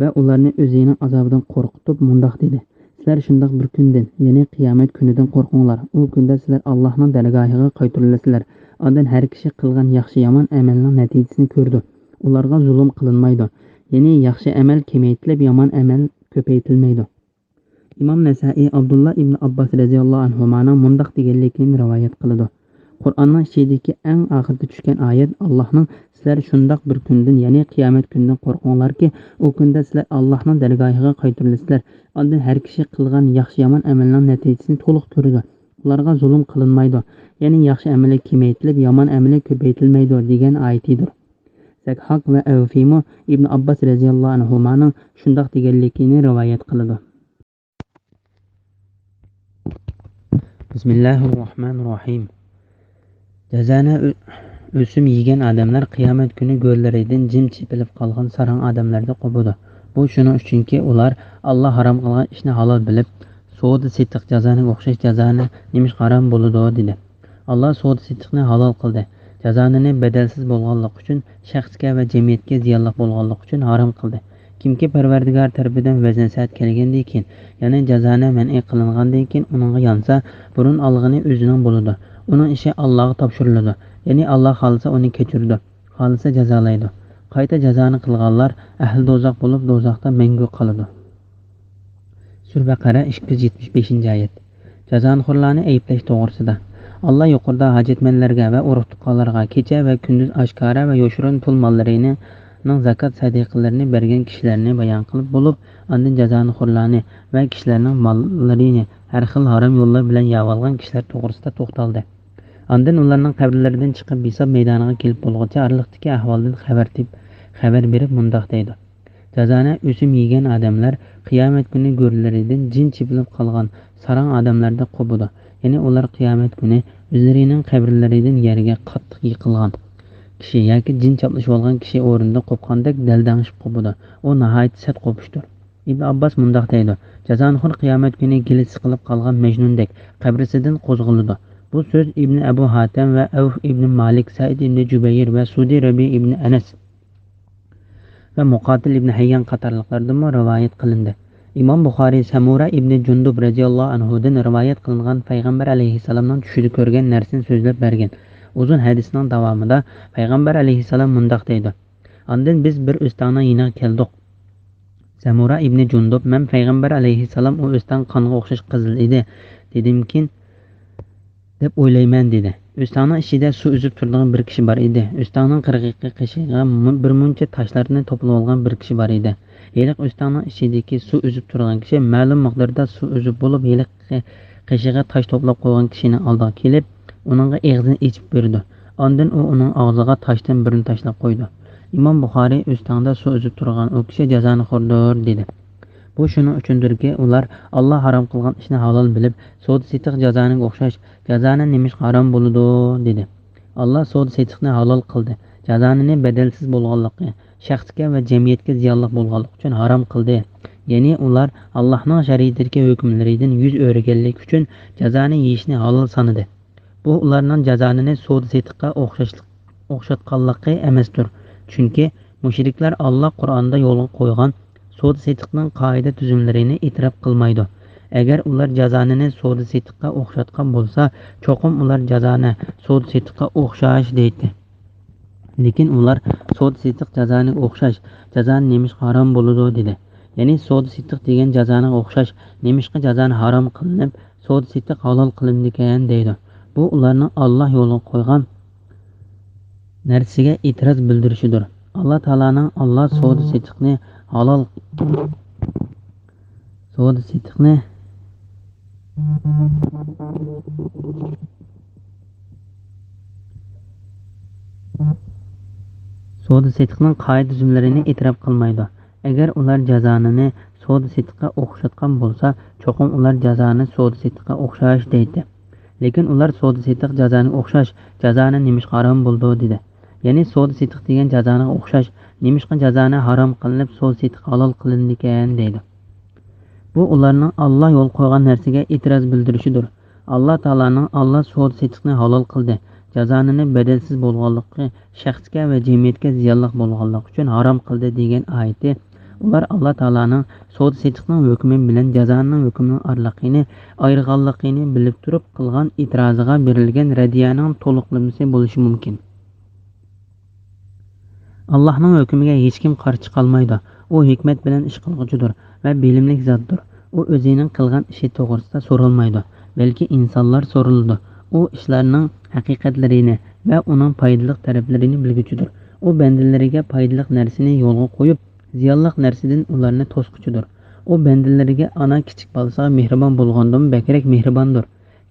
ۋە ئۇلارنى ئۆزىنىڭ ئازابىدىن قورقۇتۇپ مۇنداق دېدى: سىلەر شۇنداق بىر كۈندىن، يەنى قىيامەت كۈنىدىن قورقۇڭلار. ئۇ كۈندە سىلەر ئاللاھنىڭ دەرگاھىغا قايتۇرۇلىسىلەر. ئاندىن ھەر كىشى قىلغان ياخشى-يامان ئەمەلنىڭ نەتىجىسىنى كۆرىدۇ. ئۇلارغا زۇلۇم قىلىنمايدۇ. يەنى ياخشى ئەمەل كېمەيتىلىپ، يامان ئەمەل كۆپەيتىلمەيدۇ. ئىمام نەسائىي ئابدۇللا ئىبن ئابباس رەزىياللاھۇ ئەنھۇمانىڭ مۇنداق دېگەنلىكىنى رىۋايەت قىلىدۇ: قۇرئاننىڭ ئىچىدىكى ئەڭ ئاخىرىدا چۈشكەن ئايەت، ئاللاھنىڭ، سىلەر شۇنداق بىر كۈندىن، يەنى قىيامەت كۈنىدىن قورقۇڭلاركى، ئۇ كۈندە سىلەر ئاللاھنىڭ دەرگاھىغا قايتۇرۇلىسىلەر. ئاندىن ھەر كىشى قىلغان ياخشى-يامان ئەمىلىنىڭ نەتىجىسىنى تولۇق كۆرىدۇ. ئۇلارغا زۇلۇم قىلىنمايدۇ. يەنى ياخشى ئەمىلى كېمەيتىلىپ، يامان ئەمىلى كۆپەيتىلمەيدۇ، دېگەن ئايىتىدۇر. زەكھاق ۋە ئەۋفىمۇ ئىبن ئابباس رەزىياللاھۇ ئەنھۇمانىڭ شۇنداق دېگەنلىكىنى رىۋايەت قىلىدۇ. بىسمىللاھىررەھمانىررەھىم. جازانە ئۆ-، ئۆسۈم يېگەن ئادەملەر قىيامەت كۈنى گۆرلىرىدىن جىم چېپىلىپ قالغان ساراڭ ئادەملەردەك قوپىدۇ. بۇ شۇنىڭ ئۈچۈنكى، ئۇلار ئاللا ھارام قىلغان ئىشنى ھالال بىلىپ، سودا سېتىق جازانىغا ئوخشاش جازانە نېمىشقا ھارام بولىدۇ؟ دېدى. ئاللا سودا سېتىقنى ھالال قىلدى. جازانىنى بەدەلسىز بولغانلىقى ئۈچۈن، شەخسكە ۋە جەمئىيەتكە زىيانلىق بولغانلىقى ئۈچۈن ھارام قىلدى. كىمكى پەرۋەردىگار تەرىپىدىن ۋەز-نەسىھەت كەلگەندىن كېيىن، يەنى جازانە مەنئى قىلىنغاندىن كېيىن ئۇنىڭغا يانسا، بۇرۇن ئالغىنى ئۆزىنىڭ بولىدۇ. ئۇنىڭ ئىشى ئاللاغا تاپشۇرۇلىدۇ. يەنى ئاللا خالىسا ئۇنى كەچۈرىدۇ، خالىسا جازالايدۇ. قايتا جازانى قىلغانلار ئەھلى دوزاخ بولۇپ، دوزاختا مەڭگۈ قالىدۇ. سۈرە بەقەرە، ئىككى يۈز يەتمىش بەشىنچى ئايەت. جازانىخورلارنى ئەيىبلەش توغرىسىدا. ئاللا يۇقىرىدا ھاجەتمەنلەرگە ۋە ئۇرۇق-تۇغقانلارغا كېچە ۋە كۈندۈز ئاشكارا ۋە يوشۇرۇن پۇل ماللىرىنىڭ زاكات سەدىقىلىرىنى بەرگەن كىشىلەرنى بايان قىلىپ بولۇپ، ئاندىن جازانىخورلارنى ۋە كىشىلەرنىڭ ماللىرىنى ھەر خىل ھارام يوللار بىلەن يەۋالغان كىشىلەر توغرىسىدا توختالدى. ئاندىن ئۇلارنىڭ قەبرىلىرىدىن چىقىپ ھېساب مەيدانىغا كېلىپ بولغۇچە ئارىلىقتىكى ئەھۋالدىن خەۋەر تېپ-، خەۋەر بېرىپ مۇنداق دەيدۇ: جازانە ئۆسۈم يېگەن ئادەملەر قىيامەت كۈنى گۆرلىرىدىن جىن چېپىلىپ قالغان ساراڭ ئادەملەردەك قوپىدۇ. يەنى ئۇلار قىيامەت كۈنى ئۆزلىرىنىڭ قەبرىلىرىدىن يەرگە قاتتىق يىقىلغان كىشى ياكى جىن چاپلىشىۋالغان كىشى ئورنىدا قوپقاندەك دەلدەڭشىپ قوپىدۇ. ئۇ ناھايىتى سەت قوپۇشتۇر. ئىبن ئابباس مۇنداق دەيدۇ: جازانىخور قىيامەت كۈنى گېلى سىقىلىپ قالغان مەجنۇندەك قەبرىسىدىن قوزغىلىدۇ. بۇ سۆز ئىبن ئەبۇ ھاتەم ۋە ئەۋف ئىبن مالىك، سەئىد ئىبن جۇبەير ۋە سۇدى رەبىئ ئىبن ئەنەس ۋە مۇقاتىل ئىبن ھەييان قاتارلىقلاردىنمۇ رىۋايەت قىلىندى. ئىمام بۇخارىي سەمۇرا ئىبنى جۇندۇب رەزىياللاھۇ ئەنھۇدىن رىۋايەت قىلىنغان پەيغەمبەر ئەلەيھىسسالامنىڭ چۈشىدە كۆرگەن نەرسىنى سۆزلەپ بەرگەن ئۇزۇن ھەدىسنىڭ داۋامىدا پەيغەمبەر ئەلەيھىسسالام مۇنداق دەيدۇ: ئاندىن بىز بىر ئۆستەڭنىڭ يېنىغا كەلدۇق. سەمۇرا ئىبنى جۇندۇب، مەن پەيغەمبەر ئەلەيھىسسالام ئۇ ئۆستەڭ قانغا ئوخشاش قىزىل ئىدى، دېدىمكىن، دەپ ئويلايمەن، دېدى. ئۆستەڭنىڭ ئىچىدە سۇ ئۈزۈپ تۇرىدىغان بىر كىشى بار ئىدى. ئۆستەڭنىڭ قىرغىقى قېشىغا مۇ-، بىر مۇنچە تاشلارنى توپلىۋالغان بىر كىشى بار ئىدى. ھېلىقى ئۆستەڭنىڭ ئىچىدىكى سۇ ئۈزۈپ تۇرىدىغان كىشى مەلۇم مىقداردا سۇ ئۈزۈپ بولۇپ، ھېلىقى قېشىغا تاش توپلاپ قويغان كىشىنىڭ ئالدىغا كېلىپ، ئۇنىڭغا ئېغىزىنى ئېچىپ بېرىدۇ. ئاندىن ئۇ ئۇنىڭ ئاغزىغا تاشتىن بىرنى تاشلاپ قويىدۇ. ئىمام بۇخارىي ئۆستەڭدە سۇ ئۈزۈپ تۇرغان ئۇ كىشى جازانىخوردۇر، دېدى. بۇ شۇنىڭ ئۈچۈندۇركى، ئۇلار ئاللا ھارام قىلغان ئىشنى ھالال بىلىپ، سودا سېتىق جازانىگە ئوخشاش، جازانە نېمىشقا ھارام بولىدۇ؟ دېدى. ئاللا سودا سېتىقنى ھالال قىلدى. جازانىنى بەدەلسىز بولغانلىقى، شەخسكە ۋە جەمئىيەتكە زىيانلىق بولغانلىقى ئۈچۈن ھارام قىلدى. يەنى ئۇلار ئاللانىڭ شەرىئىتىدىكى ھۆكۈملىرىدىن يۈز ئۆرۈگەنلىكى ئۈچۈن جازانى يېيىشنى ھالال سانىدى. بۇ ئۇلارنىڭ جازانىنى سودا سېتىققا ئوخشاشلىق، ئوخشاتقانلىقى ئەمەستۇر. چۈنكى مۇشرىكلار ئاللا قۇرئاندا يولغا قويغان سودا سېتىقنىڭ قائىدە تۈزۈملىرىنى ئېتىراپ قىلمايدۇ. ئەگەر ئۇلار جازانىنى سودا-سېتىققا ئوخشاتقان بولسا، چوقۇم ئۇلار جازانى سودا-سېتىققا ئوخشاش دەيتتى. لېكىن ئۇلار سودا-سېتىق جازانى ئوخشاش، جازانى نېمىشقا ھارام بولىدۇ دېدى. يەنى سودا-سېتىق دېگەن جازانىغا ئوخشاش، نېمىشقا جازانى ھارام قىلىنىپ، سودا-سېتىق ھالال قىلىنىدىكەن دەيدۇ. بۇ ئۇلارنىڭ ئاللا يولىغا قويغان نەرسىگە ئېتىراز بىلدۈرۈشىدۇر. ئاللا تائالانىڭ ئاللا سودا-سېتىقنى ھالال، سودا-سېتىقنى سودا-سېتىقنىڭ قائىدە-تۈزۈملىرىنى ئېتىراپ قىلمايدۇ. ئەگەر ئۇلار جازانىنى سودا-سېتىققا ئوخشاتقان بولسا، چوقۇم ئۇلار جازانى سودا-سېتىققا ئوخشاش دەيتتى. لېكىن ئۇلار سودا-سېتىق جازانى ئوخشاش، جازانى نېمىشقا ھارام بولىدۇ دېدى. يەنى سودا-سېتىق دېگەن جازانىغا ئوخشاش، نېمىشقا جازانى ھارام قىلىنىپ، سودا-سېتىق ھالال قىلىنىدىكەن دەيدۇ. بۇ ئۇلارنىڭ ئاللا يولغا قويغان نەرسىگە ئېتىراز بىلدۈرۈشىدۇر. ئاللا تائالانىڭ ئاللا سودا-سېتىقنى ھالال قىلدى، جازانىنى بەدەلسىز بولغانلىقى، شەخسكە ۋە جەمئىيەتكە زىيانلىق بولغانلىقى ئۈچۈن ھارام قىلدى دېگەن ئايىتى، ئۇلار ئاللا تائالانىڭ سودا-سېتىقنىڭ ھۆكمى بىلەن جازانىڭ ھۆكمىنىڭ ئارىلىقىنى ئايرىغانلىقىنى بىلىپ تۇرۇپ قىلغان ئېتىرازىغا بېرىلگەن رەددىيەنىڭ تولۇقلىمىسى بولۇشى مۇمكىن. ئاللاھنىڭ ھۆكمىگە ھېچكىم قارشى چىقالمايدۇ. ئۇ ھېكمەت بىلەن ئىش قىلغۇچىدۇر ۋە بىلىملىك زاتتۇر. ئۇ ئۆزىنىڭ قىلغان ئىشى توغرىسىدا سورالمايدۇ، بەلكى ئىنسانلار سورىلىدۇ. ئۇ ئىشلارنىڭ ھەقىقەتلىرىنى ۋە ئۇنىڭ پايدىلىق تەرەپلىرىنى بىلگۈچىدۇر. ئۇ بەندىلىرىگە پايدىلىق نەرسىنى يولغا قويۇپ، زىيانلىق نەرسىدىن ئۇلارنى توسقۇچىدۇر. ئۇ بەندىلىرىگە ئانا كىچىك بالىسىغا مېھرىبان بولغاندىنمۇ بەكرەك مېھرىباندۇر.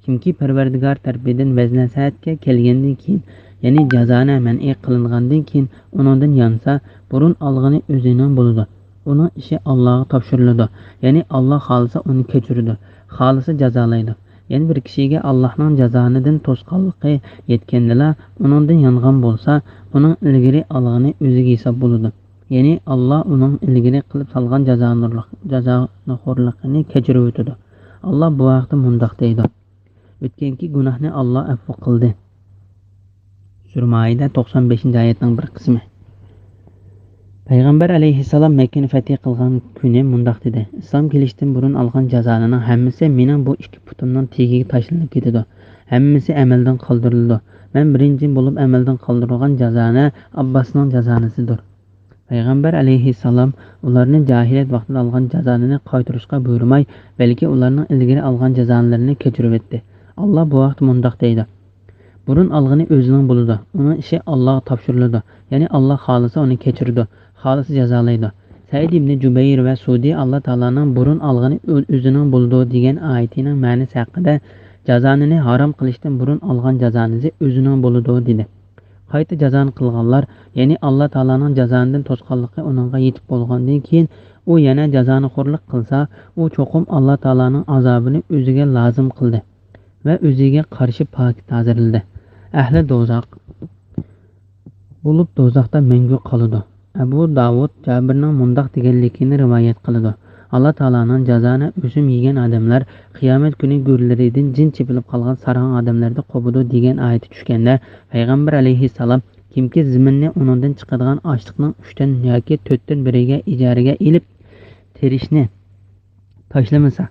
كىمكى پەرۋەردىگار تەرىپىدىن ۋەز-نەسىھەتكە كەلگەندىن كېيىن، يەنى جازانە مەنئى قىلىنغاندىن كېيىن ئۇنىڭدىن يانسا، بۇرۇن ئالغىنى ئۆزىنىڭ بولىدۇ. ئۇنىڭ ئىشى ئاللاغا تاپشۇرۇلىدۇ. يەنى ئاللا خالىسا ئۇنى كەچۈرىدۇ، خالىسا جازالايدۇ. يەنە بىر كىشىگە ئاللاھنىڭ جازانىدىن توسقانلىقى يەتكەندىلا، ئۇنىڭدىن يانغان بولسا، ئۇنىڭ ئىلگىرى ئالغىنى ئۆزىگە ھېساب بولىدۇ. يەنى ئاللا ئۇنىڭ ئىلگىرى قىلىپ سالغان جازانىرلىق-، جازانىخورلۇقىنى كەچۈرۈۋېتىدۇ. ئاللا بۇ ھەقتە مۇنداق دەيدۇ: ئۆتكەنكى گۇناھنى ئاللا ئەپۇ قىلدى. سۈرە مائىدە، توقسان بەشىنچى ئايەتنىڭ بىر قىسمى. پەيغەمبەر ئەلەيھىسسالام مەككىنى فەتھى قىلغان كۈنى مۇنداق دېدى: ئىسلام كېلىشتىن بۇرۇن ئالغان جازانىنىڭ ھەممىسى مېنىڭ بۇ ئىككى پۇتۇمنىڭ تېگىگە تاشلىنىپ كېتىدۇ. ھەممىسى ئەمەلدىن قالدۇرۇلىدۇ. مەن بىرىنچى بولۇپ ئەمەلدىن قالدۇرۇلغان جازانە ئابباسنىڭ جازانىسىدۇر. پەيغەمبەر ئەلەيھىسسالام ئۇلارنى جاھىلىيەت ۋاقتىدا ئالغان جازالىرىنى قايتۇرۇشقا بۇيرۇماي، بەلكى ئۇلارنىڭ ئىلگىرى ئالغان جازالىرىنى كەچۈرۈۋەتتى. ئاللا بۇ ھەقتە مۇنداق دەيدۇ: بۇرۇن ئالغىنى ئۆزىنىڭ بولىدۇ، ئۇنىڭ ئىشى ئاللاغا تاپشۇرۇلىدۇ، يەنى ئاللا خالىسا ئۇنى كەچۈرىدۇ، خالىسا جازالايدۇ. سەئىد ئىبنى جۇبەير ۋە سۇدى ئاللا تائالانىڭ بۇرۇن ئالغىنى ئۆ-، ئۆزىنىڭ بولىدۇ دېگەن ئايىتىنىڭ مەنىسى ھەققىدە، جازانىنى ھارام قىلىشتىن بۇرۇن ئالغان جازانىسى ئۆزىنىڭ بولىدۇ دېدى. قايتا جازانى قىلغانلار، يەنى ئاللا تائالانىڭ جازانىدىن توسقانلىقى ئۇنىڭغا يېتىپ بولغاندىن كېيىن، ئۇ يەنە جازانىخورلۇق قىلسا، ئۇ چوقۇم ئاللا تائالانىڭ ئازابىنى ئۆزىگە لازىم قىلدى ۋە ئۆزىگە قارشى پاكىت ھازىرلىدى. ئەھلى دوزاخ بولۇپ، دوزاختا مەڭگۈ قالىدۇ. ئەبۇ داۋۇد جابىرنىڭ مۇنداق دېگەنلىكىنى رىۋايەت قىلىدۇ: ئاللا تائالانىڭ جازانى ئۆسۈم يېگەن ئادەملەر قىيامەت كۈنى گۆرلىرىدىن جىن چېپىلىپ قالغان ساراڭ ئادەملەردەك قوپىدۇ دېگەن ئايىتى چۈشكەندە، پەيغەمبەر ئەلەيھىسسالام، كىمكى زېمىننى ئۇنىڭدىن چىقىدىغان ئاشلىقنىڭ ئۈچتىن ياكى تۆتتىن بىرىگە ئىجارىگە ئېلىپ تېرىشنى تاشلىمىسا،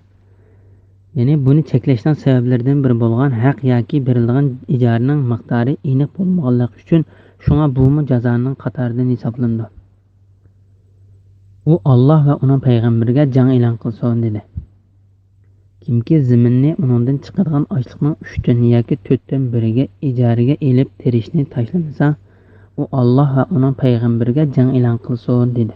يەنى بۇنى چەكلەشنىڭ سەۋەبلىرىدىن بىرى بولغان ھەق ياكى بېرىلىدىغان ئىجارىنىڭ مىقدارى ئېنىق بولمىغانلىقى ئۈچۈن، شۇڭا بۇمۇ جازانىڭ قاتارىدىن ھېسابلىنىدۇ. ئۇ ئاللا ۋە ئۇنىڭ پەيغەمبىرىگە جەڭ ئېلان قىلسۇن، دېدى. كىمكى زېمىننى ئۇنىڭدىن چىقىدىغان ئاشلىقنىڭ ئۈچتىن ياكى تۆتتىن بىرىگە ئىجارىگە ئېلىپ تېرىشنى تاشلىمىسا، ئۇ ئاللا ۋە ئۇنىڭ پەيغەمبىرىگە جەڭ ئېلان قىلسۇن، دېدى.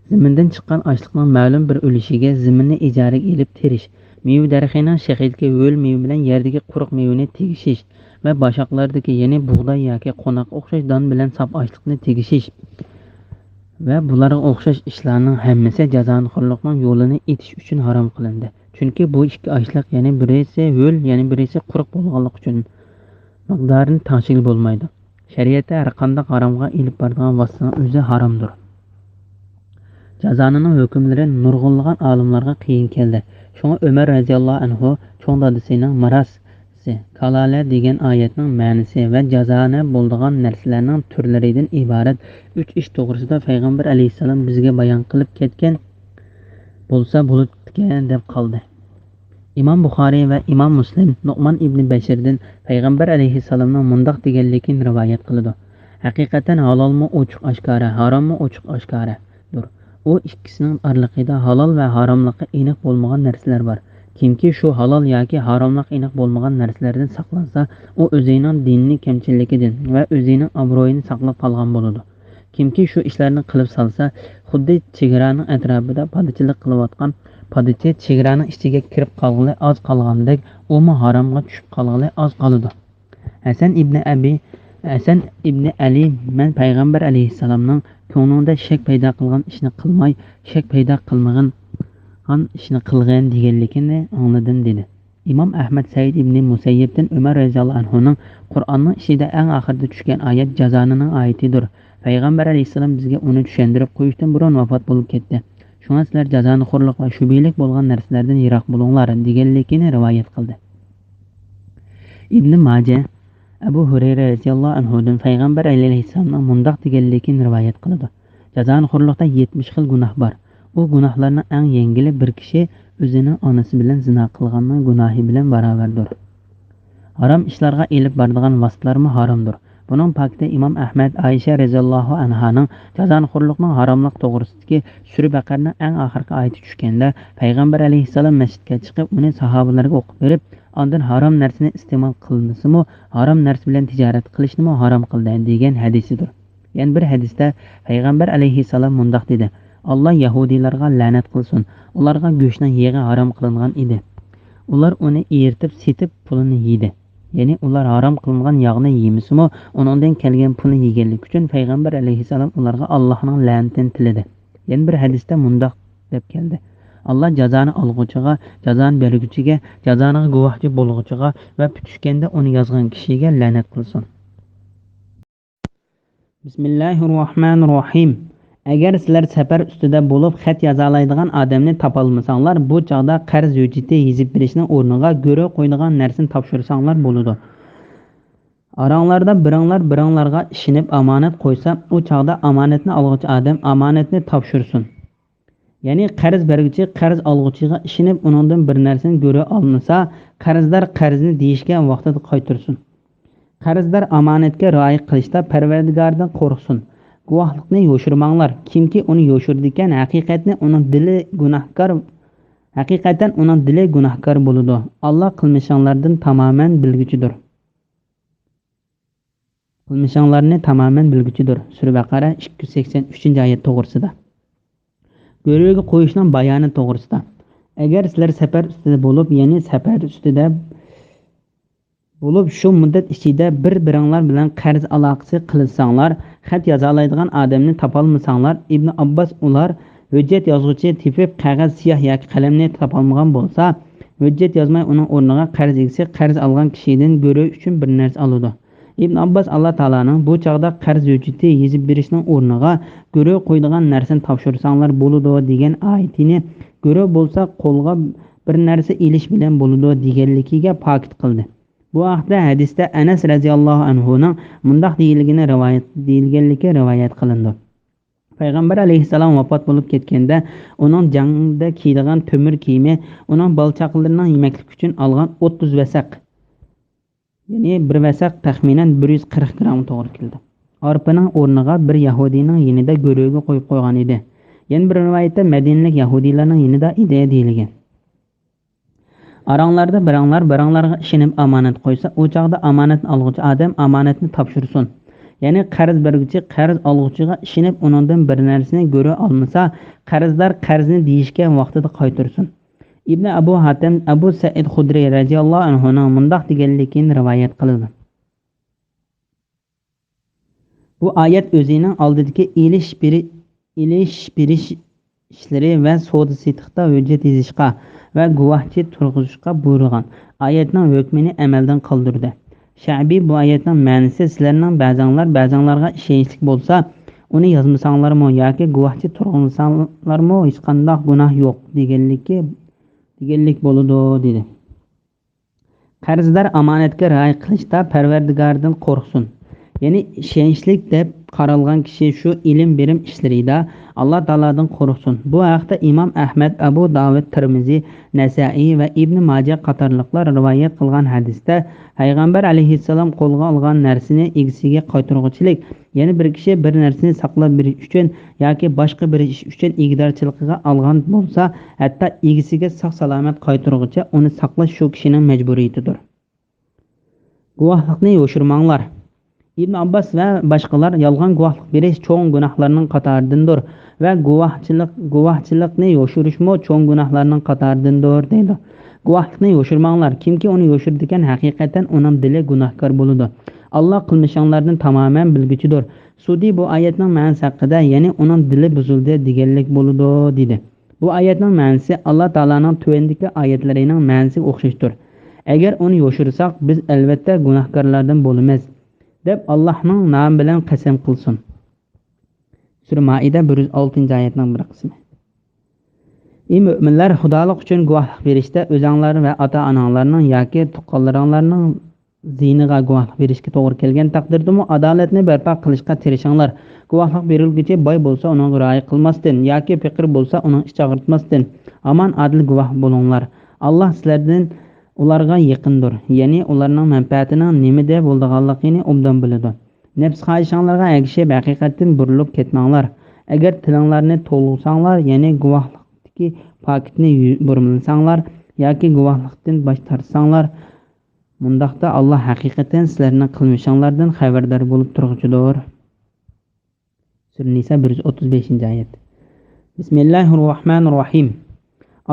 زېمىندىن چىققان ئاشلىقنىڭ مەلۇم بىر ئۈلۈشىگە زېمىننى ئىجارىگە ئېلىپ تېرىش، مېۋە دەرىخىنىڭ شېخىدىكى ھۆل مېۋە بىلەن يەردىكى قۇرۇق مېۋىنى تېگىشىش ۋە باشاقلاردىكى، يەنى بۇغداي ياكى قوناققا ئوخشاش دان بىلەن ساپ ئاشلىقنى تېگىشىش ۋە بۇلارغا ئوخشاش ئىشلارنىڭ ھەممىسى جازانىخورلۇقنىڭ يولىنى ئېتىش ئۈچۈن ھارام قىلىندى. چۈنكى بۇ ئىككى ئاشلىق، يەنى بىرسى ھۆل، يەنە بىرسى قۇرۇق بولغانلىقى ئۈچۈن، مىقدارىنى تەڭشىگىلى بولمايدۇ. شەرىئەتتە ھەرقانداق ھارامغا ئېلىپ بارىدىغان ۋاسىتىنىڭ ئۆزى ھارامدۇر. جازانىنىڭ ھۆكۈملىرى نۇرغۇنلىغان ئالىملارغا قىيىن كەلدى. شۇڭا ئۆمەر رەزىياللاھۇ ئەنھۇ چوڭ دادىسىنىڭ مىراسى، كالالە دېگەن ئايەتنىڭ مەنىسى ۋە جازانە بولىدىغان نەرسىلەرنىڭ تۈرلىرىدىن ئىبارەت ئۈچ ئىش توغرىسىدا پەيغەمبەر ئەلەيھىسسالام بىزگە بايان قىلىپ كەتكەن بولسا بولۇپتىكەن، دەپ قالدى. ئىمام بۇخارىي ۋە ئىمام مۇسلىم نۇئمان ئىبنى بەشىردىن پەيغەمبەر ئەلەيھىسسالامنىڭ مۇنداق دېگەنلىكىنى رىۋايەت قىلىدۇ: ھەقىقەتەن ھالالمۇ ئوچۇق ئاشكارا، ھاراممۇ ئوچۇق ئاشكارادۇر. ئۇ ئىككىسىنىڭ ئارىلىقىدا ھالال ۋە ھاراملىقى ئېنىق بولمىغان نەرسىلەر بار. كىمكى شۇ ھالال ياكى ھاراملىق ئېنىق بولمىغان نەرسىلەردىن ساقلانسا، ئۇ ئۆزىنىڭ دىنىنى كەمچىللىكىدىن ۋە ئۆزىنىڭ ئابرۇيىنى ساقلاپ قالغان بولىدۇ. كىمكى شۇ ئىشلارنى قىلىپ سالسا، خۇددى چېگرانىڭ ئەتراپىدا پادىچىلىق قىلىۋاتقان پادىچى چېگرانىڭ ئىچىگە كىرىپ قالغىلى ئاز قالغاندەك، ئۇمۇ ھارامغا چۈشۈپ قالغىلى ئاز قالىدۇ. ھەسەن ئىبنى ئەبى، ھەسەن ئىبنى ئەلى، مەن پەيغەمبەر ئەلەيھىسسالامنىڭ كۆڭلۈڭدە شەك پەيدا قىلغان ئىشنى قىلماي، شەك پەيدا قىلمىغان ئىشنى قىلغىن دېگەنلىكىنى ئاڭلىدىم، دېدى. ئىمام ئەھمەد سەئىد ئىبنى مۇسەييىبتىن ئۆمەر رەزىياللاھۇ ئەنھۇنىڭ قۇرئاننىڭ ئىچىدە ئەڭ ئاخىرىدا چۈشكەن ئايەت جازانىنىڭ ئايىتىدۇر. پەيغەمبەر ئەلەيھىسسالام بىزگە ئۇنى چۈشەندۈرۈپ قويۇشتىن بۇرۇن ۋاپات بولۇپ كەتتى. شۇڭا سىلەر جازانىخورلۇق ۋە شۈبھىلىك بولغان نەرسىلەردىن يىراق بولۇڭلار، دېگەنلىكىنى رىۋايەت قىلدى. ئىبنى ماجە ئەبۇ ھۇرەيرە رەزىياللاھۇ ئەنھۇدىن پەيغەمبەر ئەلەيھىسسالامنىڭ مۇنداق دېگەنلىكىنى رىۋايەت قىلىدۇ: جازانىخورلۇقتا يەتمىش خىل گۇناھ بار. ئۇ گۇناھلارنىڭ ئەڭ يەڭگىلى بىر كىشى ئۆزىنىڭ ئانىسى بىلەن زىنا قىلغاننىڭ گۇناھى بىلەن باراۋەردۇر. ھارام ئىشلارغا ئېلىپ بارىدىغان ۋاسىتىلەرمۇ ھارامدۇر. بۇنىڭ پاكىتى ئىمام ئەھمەد، ئائىشە رەزىياللاھۇ ئەنھانىڭ جازانىخورلۇقنىڭ ھاراملىق توغرىسىدىكى سۈرە بەقەرىنىڭ ئەڭ ئاخىرقى ئايىتى چۈشكەندە، پەيغەمبەر ئەلەيھىسسالام مەسچىتكە چىقىپ، ئۇنى ساھابىلەرگە ئوقۇپ بېرىپ، ئاندىن ھارام نەرسىنى ئىستېمال قىلمىسىمۇ، ھارام نەرسە بىلەن تىجارەت قىلىشنىمۇ ھارام قىلدى، دېگەن ھەدىسىدۇر. يەنە بىر ھەدىستە پەيغەمبەر ئەلەيھىسسالام مۇنداق دېدى: ئاللا يەھۇدىيلارغا لەنەت قىلسۇن، ئۇلارغا گۆشنىڭ يېغى ھارام قىلىنغان ئىدى. ئۇلار ئۇنى ئېرىتىپ سېتىپ پۇلىنى يېدى. يەنى ئۇلار ھارام قىلىنغان ياغنى يېمىسىمۇ، ئۇنىڭدىن كەلگەن پۇلنى يېگەنلىكى ئۈچۈن پەيغەمبەر ئەلەيھىسسالام ئۇلارغا ئاللاھنىڭ لەنىتىنى تىلىدى. يەنە بىر ھەدىستە مۇنداق دەپ كەلدى: ئاللا جازانى ئالغۇچىغا، جازانى بەرگۈچىگە، جازانىغا گۇۋاھچى بولغۇچىغا ۋە پۈتۈشكەندە ئۇنى يازغان كىشىگە لەنەت قىلسۇن. بىسمىللاھىررەھمانىررەھىم. ئەگەر سىلەر سەپەر ئۈستىدە بولۇپ خەت يازالايدىغان ئادەمنى تاپالمىساڭلار، بۇ چاغدا قەرز ھۆججىتى يېزىپ بېرىشنىڭ ئورنىغا گۆرۈ قويىدىغان نەرسىنى تاپشۇرساڭلار بولىدۇ. ئاراڭلاردا بىرىڭلار بىرىڭلارغا ئىشىنىپ ئامانەت قويسا، ئۇ چاغدا ئامانەتنى ئالغۇچى ئادەم ئامانەتنى تاپشۇرسۇن. يەنى قەرز بەرگۈچى قەرز ئالغۇچىغا ئىشىنىپ ئۇنىڭدىن بىر نەرسىنى گۆرۈ ئالمىسا، قەرزدار قەرزنى دېيىشكەن ۋاقتىدا قايتۇرسۇن. قەرزدار ئامانەتكە رىئايە قىلىشتا پەرۋەردىگاردىن قورقسۇن. گۇۋاھلىقنى يوشۇرماڭلار. كىمكى ئۇنى يوشۇرىدىكەن، ھەقىقەتنى ئۇنىڭ دىلى گۇناھكار، ھەقىقەتەن ئۇنىڭ دىلى گۇناھكار بولىدۇ. ئاللا قىلمىشىڭلاردىن تامامەن بىلگۈچىدۇر. قىلمىشىڭلارنى تامامەن بىلگۈچىدۇر. سۈرە بەقەرە ئىككى يۈز سەكسەن ئۈچىنچى ئايەت توغرىسىدا. گۆرۈگە قويۇشنىڭ بايانى توغرىسىدا. ئەگەر سىلەر سەپەر ئۈستىدە بولۇپ، يەنى سەپەر ئۈستىدە بولۇپ، شۇ مۇددەت ئىچىدە بىر-بىرىڭلار بىلەن قەرز ئالاقىسى قىلىشساڭلار، خەت يازالايدىغان ئادەمنى تاپالمىساڭلار، ئىبنى ئابباس ئۇلار ھۆججەت يازغۇچى تېپىپ، قەغەز، سىياھ ياكى قەلەمنى تاپالمىغان بولسا، ھۆججەت يازماي ئۇنىڭ ئورنىغا قەرز ئىگىسى قەرز ئالغان كىشىدىن گۆرۈ ئۈچۈن بىر نەرسە ئالىدۇ. ئىبن ئابباس ئاللا تائالانىڭ بۇ چاغدا قەرز ھۆججىتى يېزىپ بېرىشنىڭ ئورنىغا گۆرۈ قويىدىغان نەرسىنى تاپشۇرساڭلار بولىدۇ دېگەن ئايىتىنى گۆرۈ بولسا قولغا بىر نەرسە ئېلىش بىلەن بولىدۇ دېگەنلىكىگە پاكىت قىلدى. بۇ ھەقتە ھەدىستە ئەنەس رەزىياللاھۇ ئەنھۇنىڭ مۇنداق دېيىلگىنى رىۋايەت، دېيىلگەنلىكى رىۋايەت قىلىنىدۇ. پەيغەمبەر ئەلەيھىسسالام ۋاپات بولۇپ كەتكەندە، ئۇنىڭ جەڭدە كىيىدىغان تۆمۈر كىيىمى، ئۇنىڭ بالا-چاقىلىرىنىڭ يېمەكلىك ئۈچۈن ئالغان ئوتتۇز ۋەسەق، يەنى بىر ۋەسەق تەخمىنەن بىر يۈز قىرىق گرامغا توغرا كېلىدۇ. ئارپىنىڭ ئورنىغا بىر يەھۇدىينىڭ يېنىدا گۆرۈگە قويۇپ قويغان ئىدى. يەنە بىر رىۋايەتتە مەدىنىلىك يەھۇدىيلارنىڭ يېنىدا ئىدى دېيىلگەن. ئاراڭلاردا بىرىڭلار بىرىڭلارغا ئىشىنىپ ئامانەت قويسا، ئۇ چاغدا ئامانەتنى ئالغۇچى ئادەم ئامانەتنى تاپشۇرسۇن. يەنى قەرز بەرگۈچى قەرز ئالغۇچىغا ئىشىنىپ ئۇنىڭدىن بىر نەرسىنى گۆرۈ ئالمىسا، قەرزدار قەرزنى دېيىشكەن ۋاقتىدا قايتۇرسۇن. ئىبنى ئەبۇ ھاتەم ئەبۇ سەئىد خۇدرى رەزىياللاھۇ ئەنھۇنىڭ مۇنداق دېگەنلىكىنى رىۋايەت قىلىدۇ. بۇ ئايەت ئۆزىنىڭ ئالدىدىكى ئېلىش بېرى-، ئېلىش بېرىش ئىشلىرى ۋە سودا سېتىقتا ھۆججەت يېزىشقا ۋە گۇۋاھچى تۇرغۇزۇشقا بۇيرۇلغان ئايەتنىڭ ھۆكمىنى ئەمەلدىن قالدۇردى. شەئبى بۇ ئايەتنىڭ مەنىسى سىلەرنىڭ بەزەڭلار بەزەڭلارغا ئىشەنچلىك بولسا، ئۇنى يازمىساڭلارمۇ ياكى گۇۋاھچى تۇرغۇزساڭلارمۇ ھېچقانداق گۇناھ يوق دېگەنلىكى، دېگەنلىك بولىدۇ، دېدى. قەرزدار ئامانەتكە رىئايە قىلىشتا پەرۋەردىگاردىن قورقسۇن. يەنى ئىشەنچلىك دەپ قارالغان كىشى شۇ ئىلىم بېرىم ئىشلىرىدا ئاللا تائالادىن قورقسۇن. بۇ ھەقتە ئىمام ئەھمەد، ئەبۇ داۋۇد، تىرمىزى، نەسائىي ۋە ئىبنى ماجە قاتارلىقلار رىۋايەت قىلغان ھەدىستە، پەيغەمبەر ئەلەيھىسسالام قولغا ئالغان نەرسىنى ئىگىسىگە قايتۇرغۇچىلىك، يەنى بىر كىشى بىر نەرسىنى ساقلاپ بېرىش ئۈچۈن ياكى باشقا بىر ئىش ئۈچۈن ئىگىدارچىلىقىغا ئالغان بولسا، ھەتتا ئىگىسىگە ساق-سالامەت قايتۇرغۇچە ئۇنى ساقلاش شۇ كىشىنىڭ مەجبۇرىيىتىدۇر. گۇۋاھلىقنى يوشۇرماڭلار. ئىبن ئابباس ۋە باشقىلار يالغان گۇۋاھلىق بېرىش چوڭ گۇناھلارنىڭ قاتارىدىندۇر ۋە گۇۋاھچىلىق، گۇۋاھچىلىقنى يوشۇرۇشمۇ چوڭ گۇناھلارنىڭ قاتارىدىندۇر دەيدۇ. گۇۋاھلىقنى يوشۇرماڭلار، كىمكى ئۇنى يوشۇرىدىكەن، ھەقىقەتەن ئۇنىڭ دىلى گۇناھكار بولىدۇ. ئاللا قىلمىشىڭلاردىن تامامەن بىلگۈچىدۇر. سۈدى بۇ ئايەتنىڭ مەنىسى ھەققىدە، يەنى ئۇنىڭ دىلى بۇزۇلدى دېگەنلىك بولىدۇ، دېدى. بۇ ئايەتنىڭ مەنىسى ئاللا تائالانىڭ تۆۋەندىكى ئايەتلىرىنىڭ مەنىسىگە ئوخشاشتۇر. ئەگەر ئۇنى يوشۇرساق، بىز ئەلۋەتتە گۇناھكارلاردىن بولىمىز، دەپ ئاللانىڭ نامى بىلەن قەسەم قىلسۇن. سۈرە مائىدە بىر يۈز ئالتىنچى ئايەتنىڭ بىر قىسمى. ئى مۆمىنلەر، خۇدالىق ئۈچۈن گۇۋاھلىق بېرىشتە ئۆزۈڭلار ۋە ئاتا-ئاناڭلارنىڭ ياكى تۇغقانلىرىڭلارنىڭ زىيىنىغا گۇۋاھلىق بېرىشكە توغرا كەلگەن تەقدىردىمۇ، ئادالەتنى بەرپا قىلىشقا تىرىشىڭلار. گۇۋاھلىق بېرىلگۈچى باي بولسا، ئۇنىڭغا رىئايە قىلماستىن ياكى پېقىر بولسا، ئۇنىڭ ئىچى ئاغرىتماستىن ھامان ئادىل گۇۋاھ بولۇڭلار. ئاللا سىلەردىن ئۇلارغا يېقىندۇر، يەنى ئۇلارنىڭ مەنپەئەتىنىڭ نېمىدە بولىدىغانلىقىنى ئوبدان بىلىدۇ. نەپس خاھىشىڭلارغا ئەگىشىپ، ھەقىقەتتىن بۇرۇلۇپ كەتمەڭلار. ئەگەر تىلىڭلارنى تولغىساڭلار، يەنى گۇۋاھلىقتىكى پاكىتنى يۇ-، بۇرمىلىساڭلار ياكى گۇۋاھلىقتىن باش تارتساڭلار، مۇنداقتا ئاللا ھەقىقەتەن سىلەرنىڭ قىلمىشىڭلاردىن خەۋەردار بولۇپ تۇرغۇچىدۇر. سۈرە نىسا بىر يۈز ئوتتۇز بەشىنچى ئايەت. بىسمىللاھىررەھمانىررەھىم.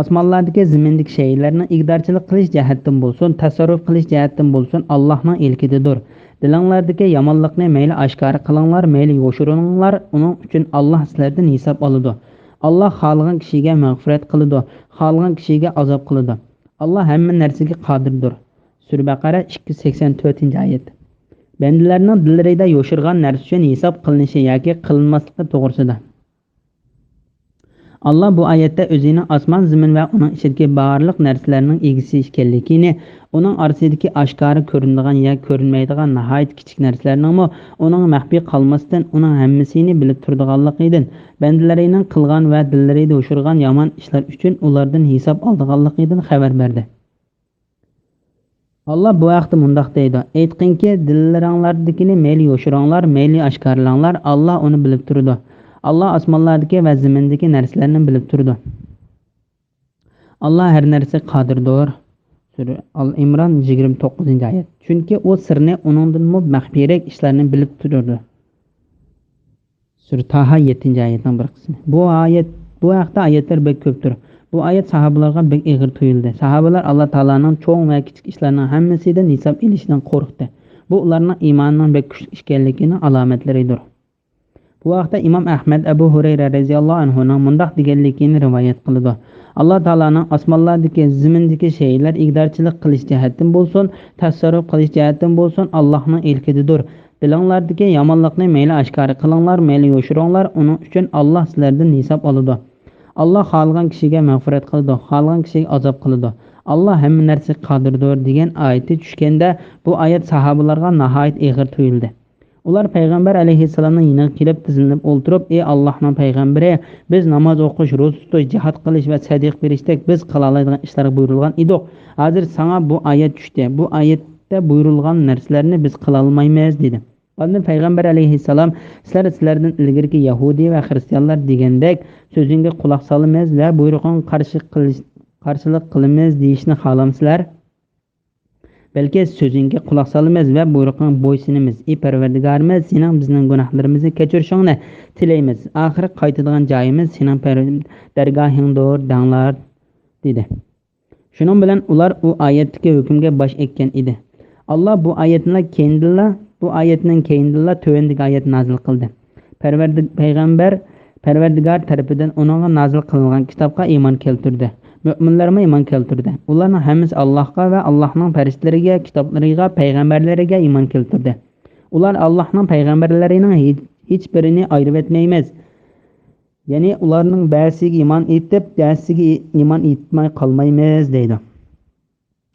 ئاسمانلاردىكى، زېمىندىكى شەيئىلەرنىڭ ئىگىدارچىلىق قىلىش جەھەتتىن بولسۇن، تەسەررۇپ قىلىش جەھەتتىن بولسۇن، ئاللانىڭ ئىلكىدىدۇر. دىلىڭلاردىكى يامانلىقنى مەيلى ئاشكارا قىلىڭلار، مەيلى يوشۇرۇڭلار، ئۇنىڭ ئۈچۈن ئاللا سىلەردىن ھېساب ئالىدۇ. ئاللا خالىغان كىشىگە مەغپىرەت قىلىدۇ، خالىغان كىشىگە ئازاب قىلىدۇ. ئاللا ھەممە نەرسىگە قادىردۇر. سۈرە بەقەرە ئىككى يۈز سەكسەن تۆتىنچى ئايەت. بەندىلەرنىڭ دىللىرىدا يوشۇرغان نەرسە ئۈچۈن ھېساب قىلىنىشى ياكى قىلىنماسلىقى توغرىسىدا. ئاللا بۇ ئايەتتە ئۆزىنىڭ ئاسمان، زېمىن ۋە ئۇنىڭ ئىچىدىكى بارلىق نەرسىلەرنىڭ ئىگىسى ئىكەنلىكىنى، ئۇنىڭ ئارىسىدىكى ئاشكارا كۆرۈنىدىغان يا كۆرۈنمەيدىغان ناھايىتى كىچىك نەرسىلەرنىڭمۇ ئۇنىڭ مەخپىي قالماستىن، ئۇنىڭ ھەممىسىنى بىلىپ تۇرىدىغانلىقىدىن، بەندىلىرىنىڭ قىلغان ۋە دىللىرىدا يوشۇرغان يامان ئىشلار ئۈچۈن ئۇلاردىن ھېساب ئالىدىغانلىقىدىن خەۋەر بەردى. ئاللا بۇ ھەقتە مۇنداق دەيدۇ: ئېيتقىنكى، دىللىرىڭلاردىكىنى مەيلى يوشۇرۇڭلار، مەيلى ئاشكارىلاڭلار، ئاللا ئۇنى بىلىپ تۇرىدۇ. ئاللا ئاسمانلاردىكى ۋە زېمىندىكى نەرسىلەرنى بىلىپ تۇرىدۇ. ئاللا ھەر نەرسىگە قادىردۇر. سۈرە ئال ئىمران، يىگىرمە توققۇزىنچى ئايەت. چۈنكى ئۇ سىرنى ئۇنىڭدىنمۇ مەخپىيرەك ئىشلارنى بىلىپ تۇرىدۇ. سۈرە تاھا، يەتتىنچى ئايەتنىڭ بىر قىسمى. بۇ ئايەت، بۇ ھەقتە ئايەتلەر بەك كۆپتۇر. بۇ ئايەت ساھابىلارغا بەك ئېغىر تۇيۇلدى. ساھابىلار ئاللا تائالانىڭ چوڭ ۋە كىچىك ئىشلارنىڭ ھەممىسىدىن ھېساب ئېلىشىدىن قورقتى. بۇ ئۇلارنىڭ ئىمانىنىڭ بەك كۈچلۈك ئىكەنلىكىنىڭ ئالامەتلىرىدۇر. بۇ ھەقتە ئىمام ئەھمەد ئەبۇ ھۇرەيرە رەزىياللاھۇ ئەنھۇنىڭ مۇنداق دېگەنلىكىنى رىۋايەت قىلىدۇ: ئاللا تائالانىڭ ئاسمانلاردىكى، زېمىندىكى شەيئىلەر ئىگىدارچىلىق قىلىش جەھەتتىن بولسۇن، تەسەررۇپ قىلىش جەھەتتىن بولسۇن، ئاللانىڭ ئىلكىدىدۇر. دىلىڭلاردىكى يامانلىقنى مەيلى ئاشكارا قىلىڭلار، مەيلى يوشۇرۇڭلار، ئۇنىڭ ئۈچۈن ئاللا سىلەردىن ھېساب ئالىدۇ. ئاللا خالىغان كىشىگە مەغپىرەت قىلىدۇ، خالىغان كىشىگە ئازاب قىلىدۇ. ئاللا ھەممە نەرسىگە قادىردۇر دېگەن ئايىتى چۈشكەندە، بۇ ئايەت ساھابىلارغا ناھايىتى ئېغىر تۇيۇلدى. ئۇلار پەيغەمبەر ئەلەيھىسسالامنىڭ يېنىغا كېلىپ تىزلىنىپ ئولتۇرۇپ، ئى ئاللاھنىڭ پەيغەمبىرى، بىز ناماز ئوقۇش، روزا تۇتۇش، جىھاد قىلىش ۋە سەدىقە بېرىشتەك بىز قىلالايدىغان ئىشلارغا بۇيرۇلغان ئىدۇق. ھازىر ساڭا بۇ ئايەت چۈشتى. بۇ ئايەتتە بۇيرۇلغان نەرسىلەرنى بىز قىلالمايمىز، دېدى. ئاندىن پەيغەمبەر ئەلەيھىسسالام، سىلەر سىلەردىن ئىلگىرىكى يەھۇدىي ۋە خىرىستىيانلار دېگەندەك، سۆزۈڭگە قۇلاق سالىمىز ۋە بۇيرۇقۇڭغا قارشى قىلىش، قارشىلىق قىلىمىز دېيىشنى خالامسىلەر؟ بەلكى سۆزۈڭگە قۇلاق سالىمىز ۋە بۇيرۇقۇڭغا بويسۇنىمىز. ئى پەرۋەردىگارىمىز، سېنىڭ بىزنىڭ گۇناھلىرىمىزنى كەچۈرۈشۈڭنى تىلەيمىز. ئاخىرى قايتىدىغان جايىمىز سېنىڭ پەر-، دەرگاھىڭدۇر دەڭلار، دېدى. شۇنىڭ بىلەن ئۇلار ئۇ ئايەتتىكى ھۆكۈمگە باش ئەگكەن ئىدى. ئاللا بۇ ئايەتنىلا كەينىدىنلا، بۇ ئايەتنىڭ كەينىدىنلا تۆۋەندىكى ئايەت نازىل قىلدى. پەرۋەردىگ-، پەيغەمبەر پەرۋەردىگار تەرىپىدىن ئۇنىڭغا نازىل قىلىنغان كىتابقا ئىمان كەلتۈردى. مۆمىنلەرمۇ ئىمان كەلتۈردى. ئۇلارنىڭ ھەممىسى ئاللاھقا ۋە ئاللاھنىڭ پەرىشتىلىرىگە، كىتابلىرىغا، پەيغەمبەرلىرىگە ئىمان كەلتۈردى. ئۇلار ئاللاھنىڭ پەيغەمبەرلىرىنىڭ ھېچ، ھېچبىرىنى ئايرىۋەتمەيمىز. يەنى ئۇلارنىڭ بەزىسىگە ئىمان ئېيتىپ، بەزىسىگە ئىمان ئېيتماي قالمايمىز، دەيدۇ.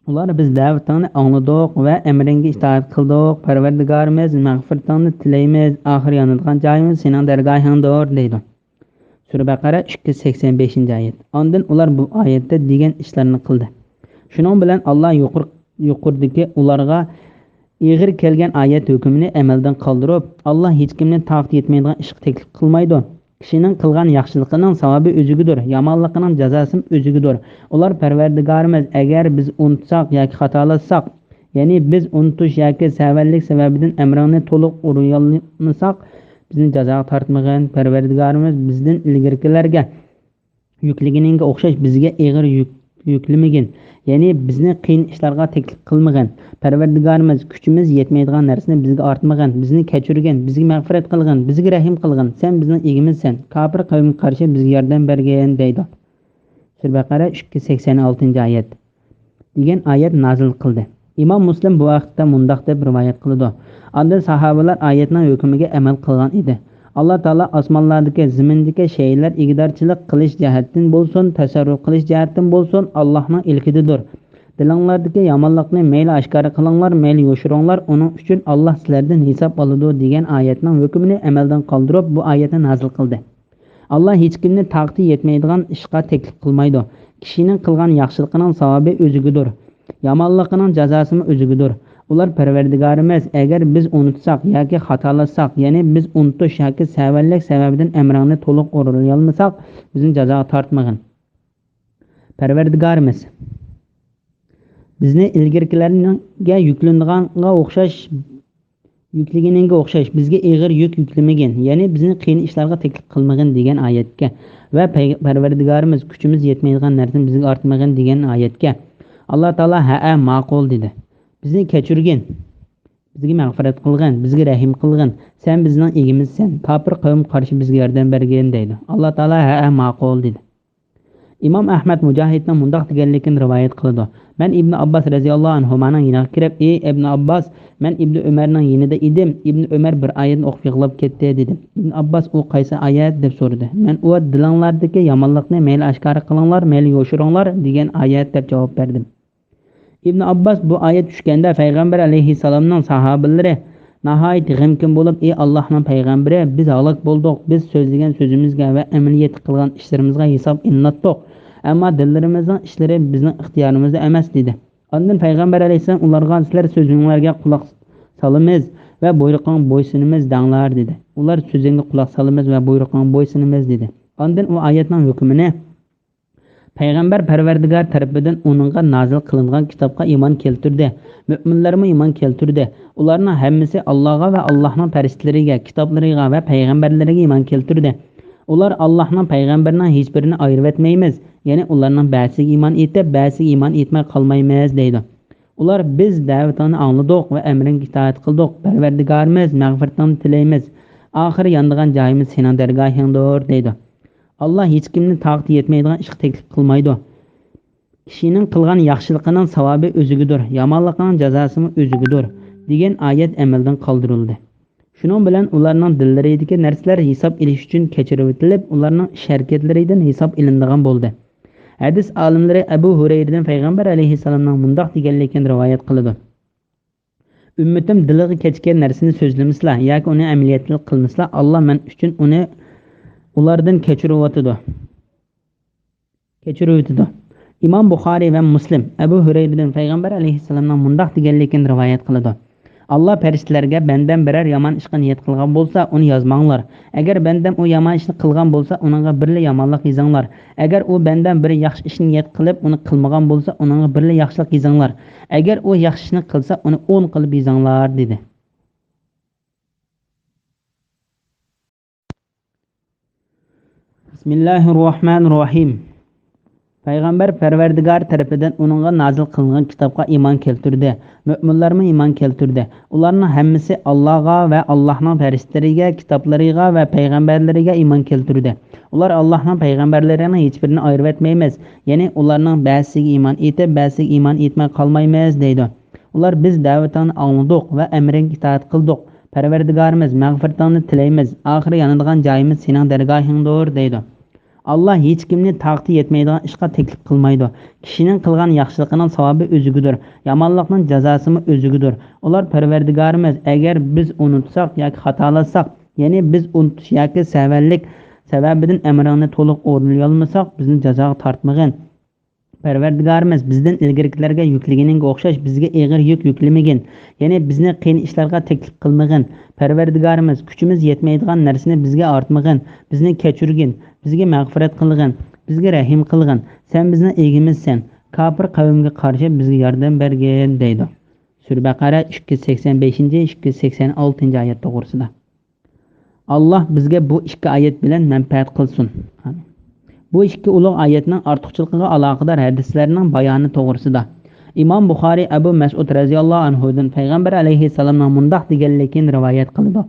ئۇلار، «بىز دەۋىتىڭنى ئاڭلىدۇق ۋە ئەمرىڭگە ئىتائەت قىلدۇق، پەرۋەردىگارىمىز، مەغپىرىتىڭنى تىلەيمىز، ئاخىر يانىدىغان جايىمىز سېنىڭ دەرگاھىڭدۇر» دەيدۇ. سۈرە بەقەرە ئىككى يۈز سەكسەن بەشىنچى ئايەت. ئاندىن ئۇلار بۇ ئايەتتە دېگەن ئىشلارنى قىلدى. شۇنىڭ بىلەن ئاللا يۇقىرى-، يۇقىرىدىكى ئۇلارغا ئېغىر كەلگەن ئايەت ھۆكمىنى ئەمەلدىن قالدۇرۇپ، ئاللا ھېچكىمنى تاقىتى يەتمەيدىغان ئىشقا تەكلىپ قىلمايدۇ. كىشىنىڭ قىلغان ياخشىلىقىنىڭ ساۋابى ئۆزىگىدۇر، يامانلىقىنىڭ جازاسىمۇ ئۆزىگىدۇر. ئۇلار، «پەرۋەردىگارىمىز، ئەگەر بىز ئۇنتۇساق ياكى خاتالاشساق، يەنى بىز ئۇنتۇش ياكى سەۋەنلىك سەۋەبىدىن ئەمرىڭنى تولۇق ئورۇنلىيالمىساق، بىزنى جازاغا تارتمىغىن. پەرۋەردىگارىمىز بىزدىن ئىلگىرىكىلەرگە يۈكلىگىنىڭگە ئوخشاش بىزگە ئېغىر يۈك يۈكلىمىگىن. يەنى بىزنى قىيىن ئىشلارغا تەكلىپ قىلمىغىن. پەرۋەردىگارىمىز، كۈچىمىز يەتمەيدىغان نەرسىنى بىزگە ئارتمىغىن. بىزنى كەچۈرگىن، بىزگە مەغپىرەت قىلغىن، بىزگە رەھىم قىلغىن. سەن بىزنىڭ ئىگىمىزسەن. كاپىر قەۋمگە قارشى بىزگە ياردەم بەرگىن» دەيدۇ. سۈرە بەقەرە ئىككى يۈز سەكسەن ئالتىنچى ئايەت. دېگەن ئايەت نازىل قىلدى. ئىمام مۇسلىم بۇ ھەقتە مۇنداق دەپ رىۋايەت قىلىدۇ: ئاندىن ساھابىلەر ئايەتنىڭ ھۆكمىگە ئەمەل قىلغان ئىدى. ئاللا تائالا ئاسمانلاردىكى، زېمىندىكى شەيئىلەر ئىگىدارچىلىق قىلىش جەھەتتىن بولسۇن، تەسەررۇپ قىلىش جەھەتتىن بولسۇن، ئاللانىڭ ئىلكىدىدۇر. دىلىڭلاردىكى يامانلىقنى مەيلى ئاشكارا قىلىڭلار، مەيلى يوشۇرۇڭلار، ئۇنىڭ ئۈچۈن ئاللا سىلەردىن ھېساب ئالىدۇ، دېگەن ئايەتنىڭ ھۆكمىنى ئەمەلدىن قالدۇرۇپ، بۇ ئايەتنى نازىل قىلدى. ئاللا ھېچكىمنى تاقىتى يەتمەيدىغان ئىشقا تەكلىپ قىلمايدۇ. كىشىنىڭ قىلغان ياخشىلىقىنىڭ ساۋابى ئۆزىگىدۇر. يامانلىقىنىڭ جازاسىمۇ ئۆزىگىدۇر. ئۇلار، پەرۋەردىگارىمىز، ئەگەر بىز ئۇنتۇساق ياكى خاتالاشساق، يەنى بىز ئۇنتۇش ياكى سەۋەنلىك سەۋەبىدىن ئەمرىڭنى تولۇق ئورۇنلىيالمىساق، بىزنى جازاغا تارتمىغىن. پەرۋەردىگارىمىز، بىزنى ئىلگىرىكىلەرگە يۈكلىنىدىغانغا ئوخشاش، يۈكلىگىنىڭگە ئوخشاش بىزگە ئېغىر يۈك يۈكلىمىگىن، يەنى بىزنى قىيىن ئىشلارغا تەكلىپ قىلمىغىن دېگەن ئايەتكە ۋە پەي-، پەرۋەردىگارىمىز، كۈچىمىز يەتمەيدىغان نەرسىنى بىزگە ئارتمىغىن دېگەن ئايەتكە ئاللا تائالا، «ھەئە، ماقۇل» دېدى. «بىزنى كەچۈرگىن، بىزگە مەغپىرەت قىلغىن، بىزگە رەھىم قىلغىن، سەن بىزنىڭ ئىگىمىزسەن، كاپىر قەۋمگە قارشى بىزگە ياردەم بەرگىن» دەيدۇ. ئاللا تائالا، «ھەئە، ماقۇل» دېدى. ئىمام ئەھمەد مۇجاھىدنىڭ مۇنداق دېگەنلىكىنى رىۋايەت قىلىدۇ: مەن ئىبنى ئابباس رەزىياللاھۇ ئەنھۇمانىڭ يېنىغا كىرىپ، «ئى ئىبنى ئابباس، مەن ئىبنى ئۆمەرنىڭ يېنىدا ئىدىم. ئىبنى ئۆمەر بىر ئايەتنى ئوقۇپ يىغلاپ كەتتى» دېدىم. ئىبنى ئابباس، «ئۇ قايسى ئايەت؟» دەپ سورىدى. مەن، «ئۇ، دىلىڭلاردىكى يامانلىقنى مەيلى ئاشكارا قىلىڭلار، مەيلى يوشۇرۇڭلار» دېگەن ئايەت، دەپ جاۋاب بەردىم. ئىبنى ئابباس بۇ ئايەت چۈشكەندە، پەيغەمبەر ئەلەيھىسسالامنىڭ ساھابىلىرى ناھايىتى غەمكىن بولۇپ، «ئى ئاللاھنىڭ پەيغەمبىرى، بىز ھالاك بولدۇق، بىز سۆزلىگەن سۆزىمىزگە ۋە ئەمەلىيەتتە قىلغان ئىشلىرىمىزغا ھېساب ئېلىناتتۇق. ئەمما دىللىرىمىزنىڭ ئىشلىرى بىزنىڭ ئىختىيارىمىزدا ئەمەس» دېدى. ئاندىن پەيغەمبەر ئەلەيھىسسالام ئۇلارغا، «سىلەر سۆزۈڭلارگە قۇلاق سالىمىز ۋە بۇيرۇقۇڭغا بويسۇنىمىز دەڭلار» دېدى. ئۇلار، «سۆزۈڭگە قۇلاق سالىمىز ۋە بۇيرۇقۇڭغا بويسۇنىمىز» دېدى. ئاندىن ئۇ ئايەتنىڭ ھۆكمىنى پەيغەمبەر پەرۋەردىگار تەرىپىدىن ئۇنىڭغا نازىل قىلىنغان كىتابقا ئىمان كەلتۈردى. مۆمىنلەرمۇ ئىمان كەلتۈردى. ئۇلارنىڭ ھەممىسى ئاللاغا ۋە ئاللاھنىڭ پەرىشتىلىرىگە، كىتابلىرىغا ۋە پەيغەمبەرلىرىگە ئىمان كەلتۈردى. ئۇلار ئاللاھنىڭ پەيغەمبىرىنىڭ ھېچبىرىنى ئايرىۋەتمەيمىز، يەنى ئۇلارنىڭ بەزىسىگە ئىمان ئېيتىپ، بەزىسىگە ئىمان ئېيتماي قالمايمىز دەيدۇ. ئۇلار، «بىز دەۋىتىڭنى ئاڭلىدۇق ۋە ئەمرىڭگە ئىتائەت قىلدۇق، پەرۋەردىگارىمىز، مەغپىرىتىڭنى تىلەيمىز. ئاخىر يانىدىغان جايىمىز سېنىڭ دەرگاھىڭدۇر» دەيدۇ. ئاللا ھېچكىمنى تاقىتى يەتمەيدىغان ئىشقا تەكلىپ قىلمايدۇ. كىشىنىڭ قىلغان ياخشىلىقىنىڭ ساۋابى ئۆزىگىدۇر، يامانلىقنىڭ جازاسىمۇ ئۆزىگىدۇر، دېگەن ئايەت ئەمەلدىن قالدۇرۇلدى. شۇنىڭ بىلەن ئۇلارنىڭ دىللىرىدىكى نەرسىلەر ھېساب ئېلىش ئۈچۈن كەچۈرۈۋېتىلىپ، ئۇلارنىڭ ئىش-ھەرىكەتلىرىدىن ھېساب ئېلىنىدىغان بولدى. ھەدىس ئالىملىرى ئەبۇ ھۇرەيرىدىن پەيغەمبەر ئەلەيھىسسالامنىڭ مۇنداق دېگەنلىكىنى رىۋايەت قىلىدۇ: ئۈممىتىم دىلىغا كەچكەن نەرسىنى سۆزلىمىسىلا ياكى ئۇنى ئەمەلىيەتلىك قىلمىسىلا، ئاللا مەن ئۈچۈن ئۇنى ئۇلاردىن كەچۈرۈۋاتىدۇ. كەچۈرۈۋېتىدۇ. ئىمام بۇخارىي ۋە مۇسلىم ئەبۇ ھۈرەيرىدىن پەيغەمبەر ئەلەيھىسسالامنىڭ مۇنداق دېگەنلىكىنى رىۋايەت قىلىدۇ: ئاللا پەرىشتىلەرگە، بەندەم بىرەر يامان ئىشقا نىيەت قىلغان بولسا، ئۇنى يازماڭلار. ئەگەر بەندەم ئۇ يامان ئىشنى قىلغان بولسا، ئۇنىڭغا بىرلا يامانلىق يېزىڭلار. ئەگەر ئۇ بەندەم بىر ياخشى ئىشنى نىيەت قىلىپ، ئۇنى قىلمىغان بولسا، ئۇنىڭغا بىرلا ياخشىلىق يېزىڭلار. ئەگەر ئۇ ياخشى ئىشنى قىلسا، ئۇنى ئون قىلىپ يېزىڭلار، دېدى. بىسمىللاھىررەھمانىررەھىم. پەيغەمبەر پەرۋەردىگار تەرىپىدىن ئۇنىڭغا نازىل قىلىنغان كىتابقا ئىمان كەلتۈردى. مۆمىنلەرمۇ ئىمان كەلتۈردى. ئۇلارنىڭ ھەممىسى ئاللاغا ۋە ئاللاھنىڭ پەرىشتىلىرىگە، كىتابلىرىغا ۋە پەيغەمبەرلىرىگە ئىمان كەلتۈردى. ئۇلار ئاللاھنىڭ پەيغەمبەرلىرىنىڭ ھېچبىرىنى ئايرىۋەتمەيمىز، يەنى ئۇلارنىڭ بەزىسىگە ئىمان ئېيتىپ، بەزىسىگە ئىمان ئېيتماي قالمايمىز، دەيدۇ. ئۇلار، بىز دەۋىتىڭنى ئاڭلىدۇق ۋە ئەمرىڭگە ئىتائەت قىلدۇق. پەرۋەردىگارىمىز، مەغپىرىتىڭنى تىلەيمىز. ئاخىرى يانىدىغان جايىمىز سېنىڭ دەرگاھىڭدۇر، دەيدۇ. ئاللا ھېچكىمنى تاقىتى يەتمەيدىغان ئىشقا تەكلىپ قىلمايدۇ. كىشىنىڭ قىلغان ياخشىلىقىنىڭ ساۋابى ئۆزىگىدۇر، يامانلىقنىڭ جازاسىمۇ ئۆزىگىدۇر. ئۇلار، پەرۋەردىگارىمىز، ئەگەر بىز ئۇنتۇساق ياكى خاتالاشساق، يەنى بىز ئۇنتۇش ياكى سەۋەنلىك سەۋەبىدىن ئەمرىڭنى تولۇق ئورۇنلىيالمىساق، بىزنى جازاغا تارتمىغىن. پەرۋەردىگارىمىز، بىزدىن ئىلگىرىكىلەرگە يۈكلىگىنىڭگە ئوخشاش بىزگە ئېغىر يۈك يۈكلىمىگىن. يەنى بىزنى قىيىن ئىشلارغا تەكلىپ قىلمىغىن. پەرۋەردىگارىمىز، كۈچىمىز يەتمەيدىغان نەرسىنى بىزگە ئارتمىغىن. بىزنى كەچۈرگىن. بىزگە مەغپىرەت قىلغىن. بىزگە رەھىم قىلغىن. سەن بىزنىڭ ئىگىمىزسەن. كاپىر قەۋمگە قارشى بىزگە ياردەم بەرگىن، دەيدۇ. سۈرە بەقەرە ئىككى يۈز سەكسەن بەشىنچى، ئىككى يۈز سەكسەن ئالتىنچى ئايەت توغرىسىدا. ئاللا بىزگە بۇ ئىككى ئايەت بىلەن مەنپەئەت قىلسۇن. بۇ ئىككى ئۇلۇغ ئايەتنىڭ ئارتۇقچىلىقىغا ئالاقىدار ھەدىسلەرنىڭ بايانى توغرىسىدا ئىمام بۇخارىي ئەبۇ مەسئۇد رەزىياللاھۇ ئەنھۇدىن پەيغەمبەر ئەلەيھىسسالامنىڭ مۇنداق دېگەنلىكىنى رىۋايەت قىلىدۇ: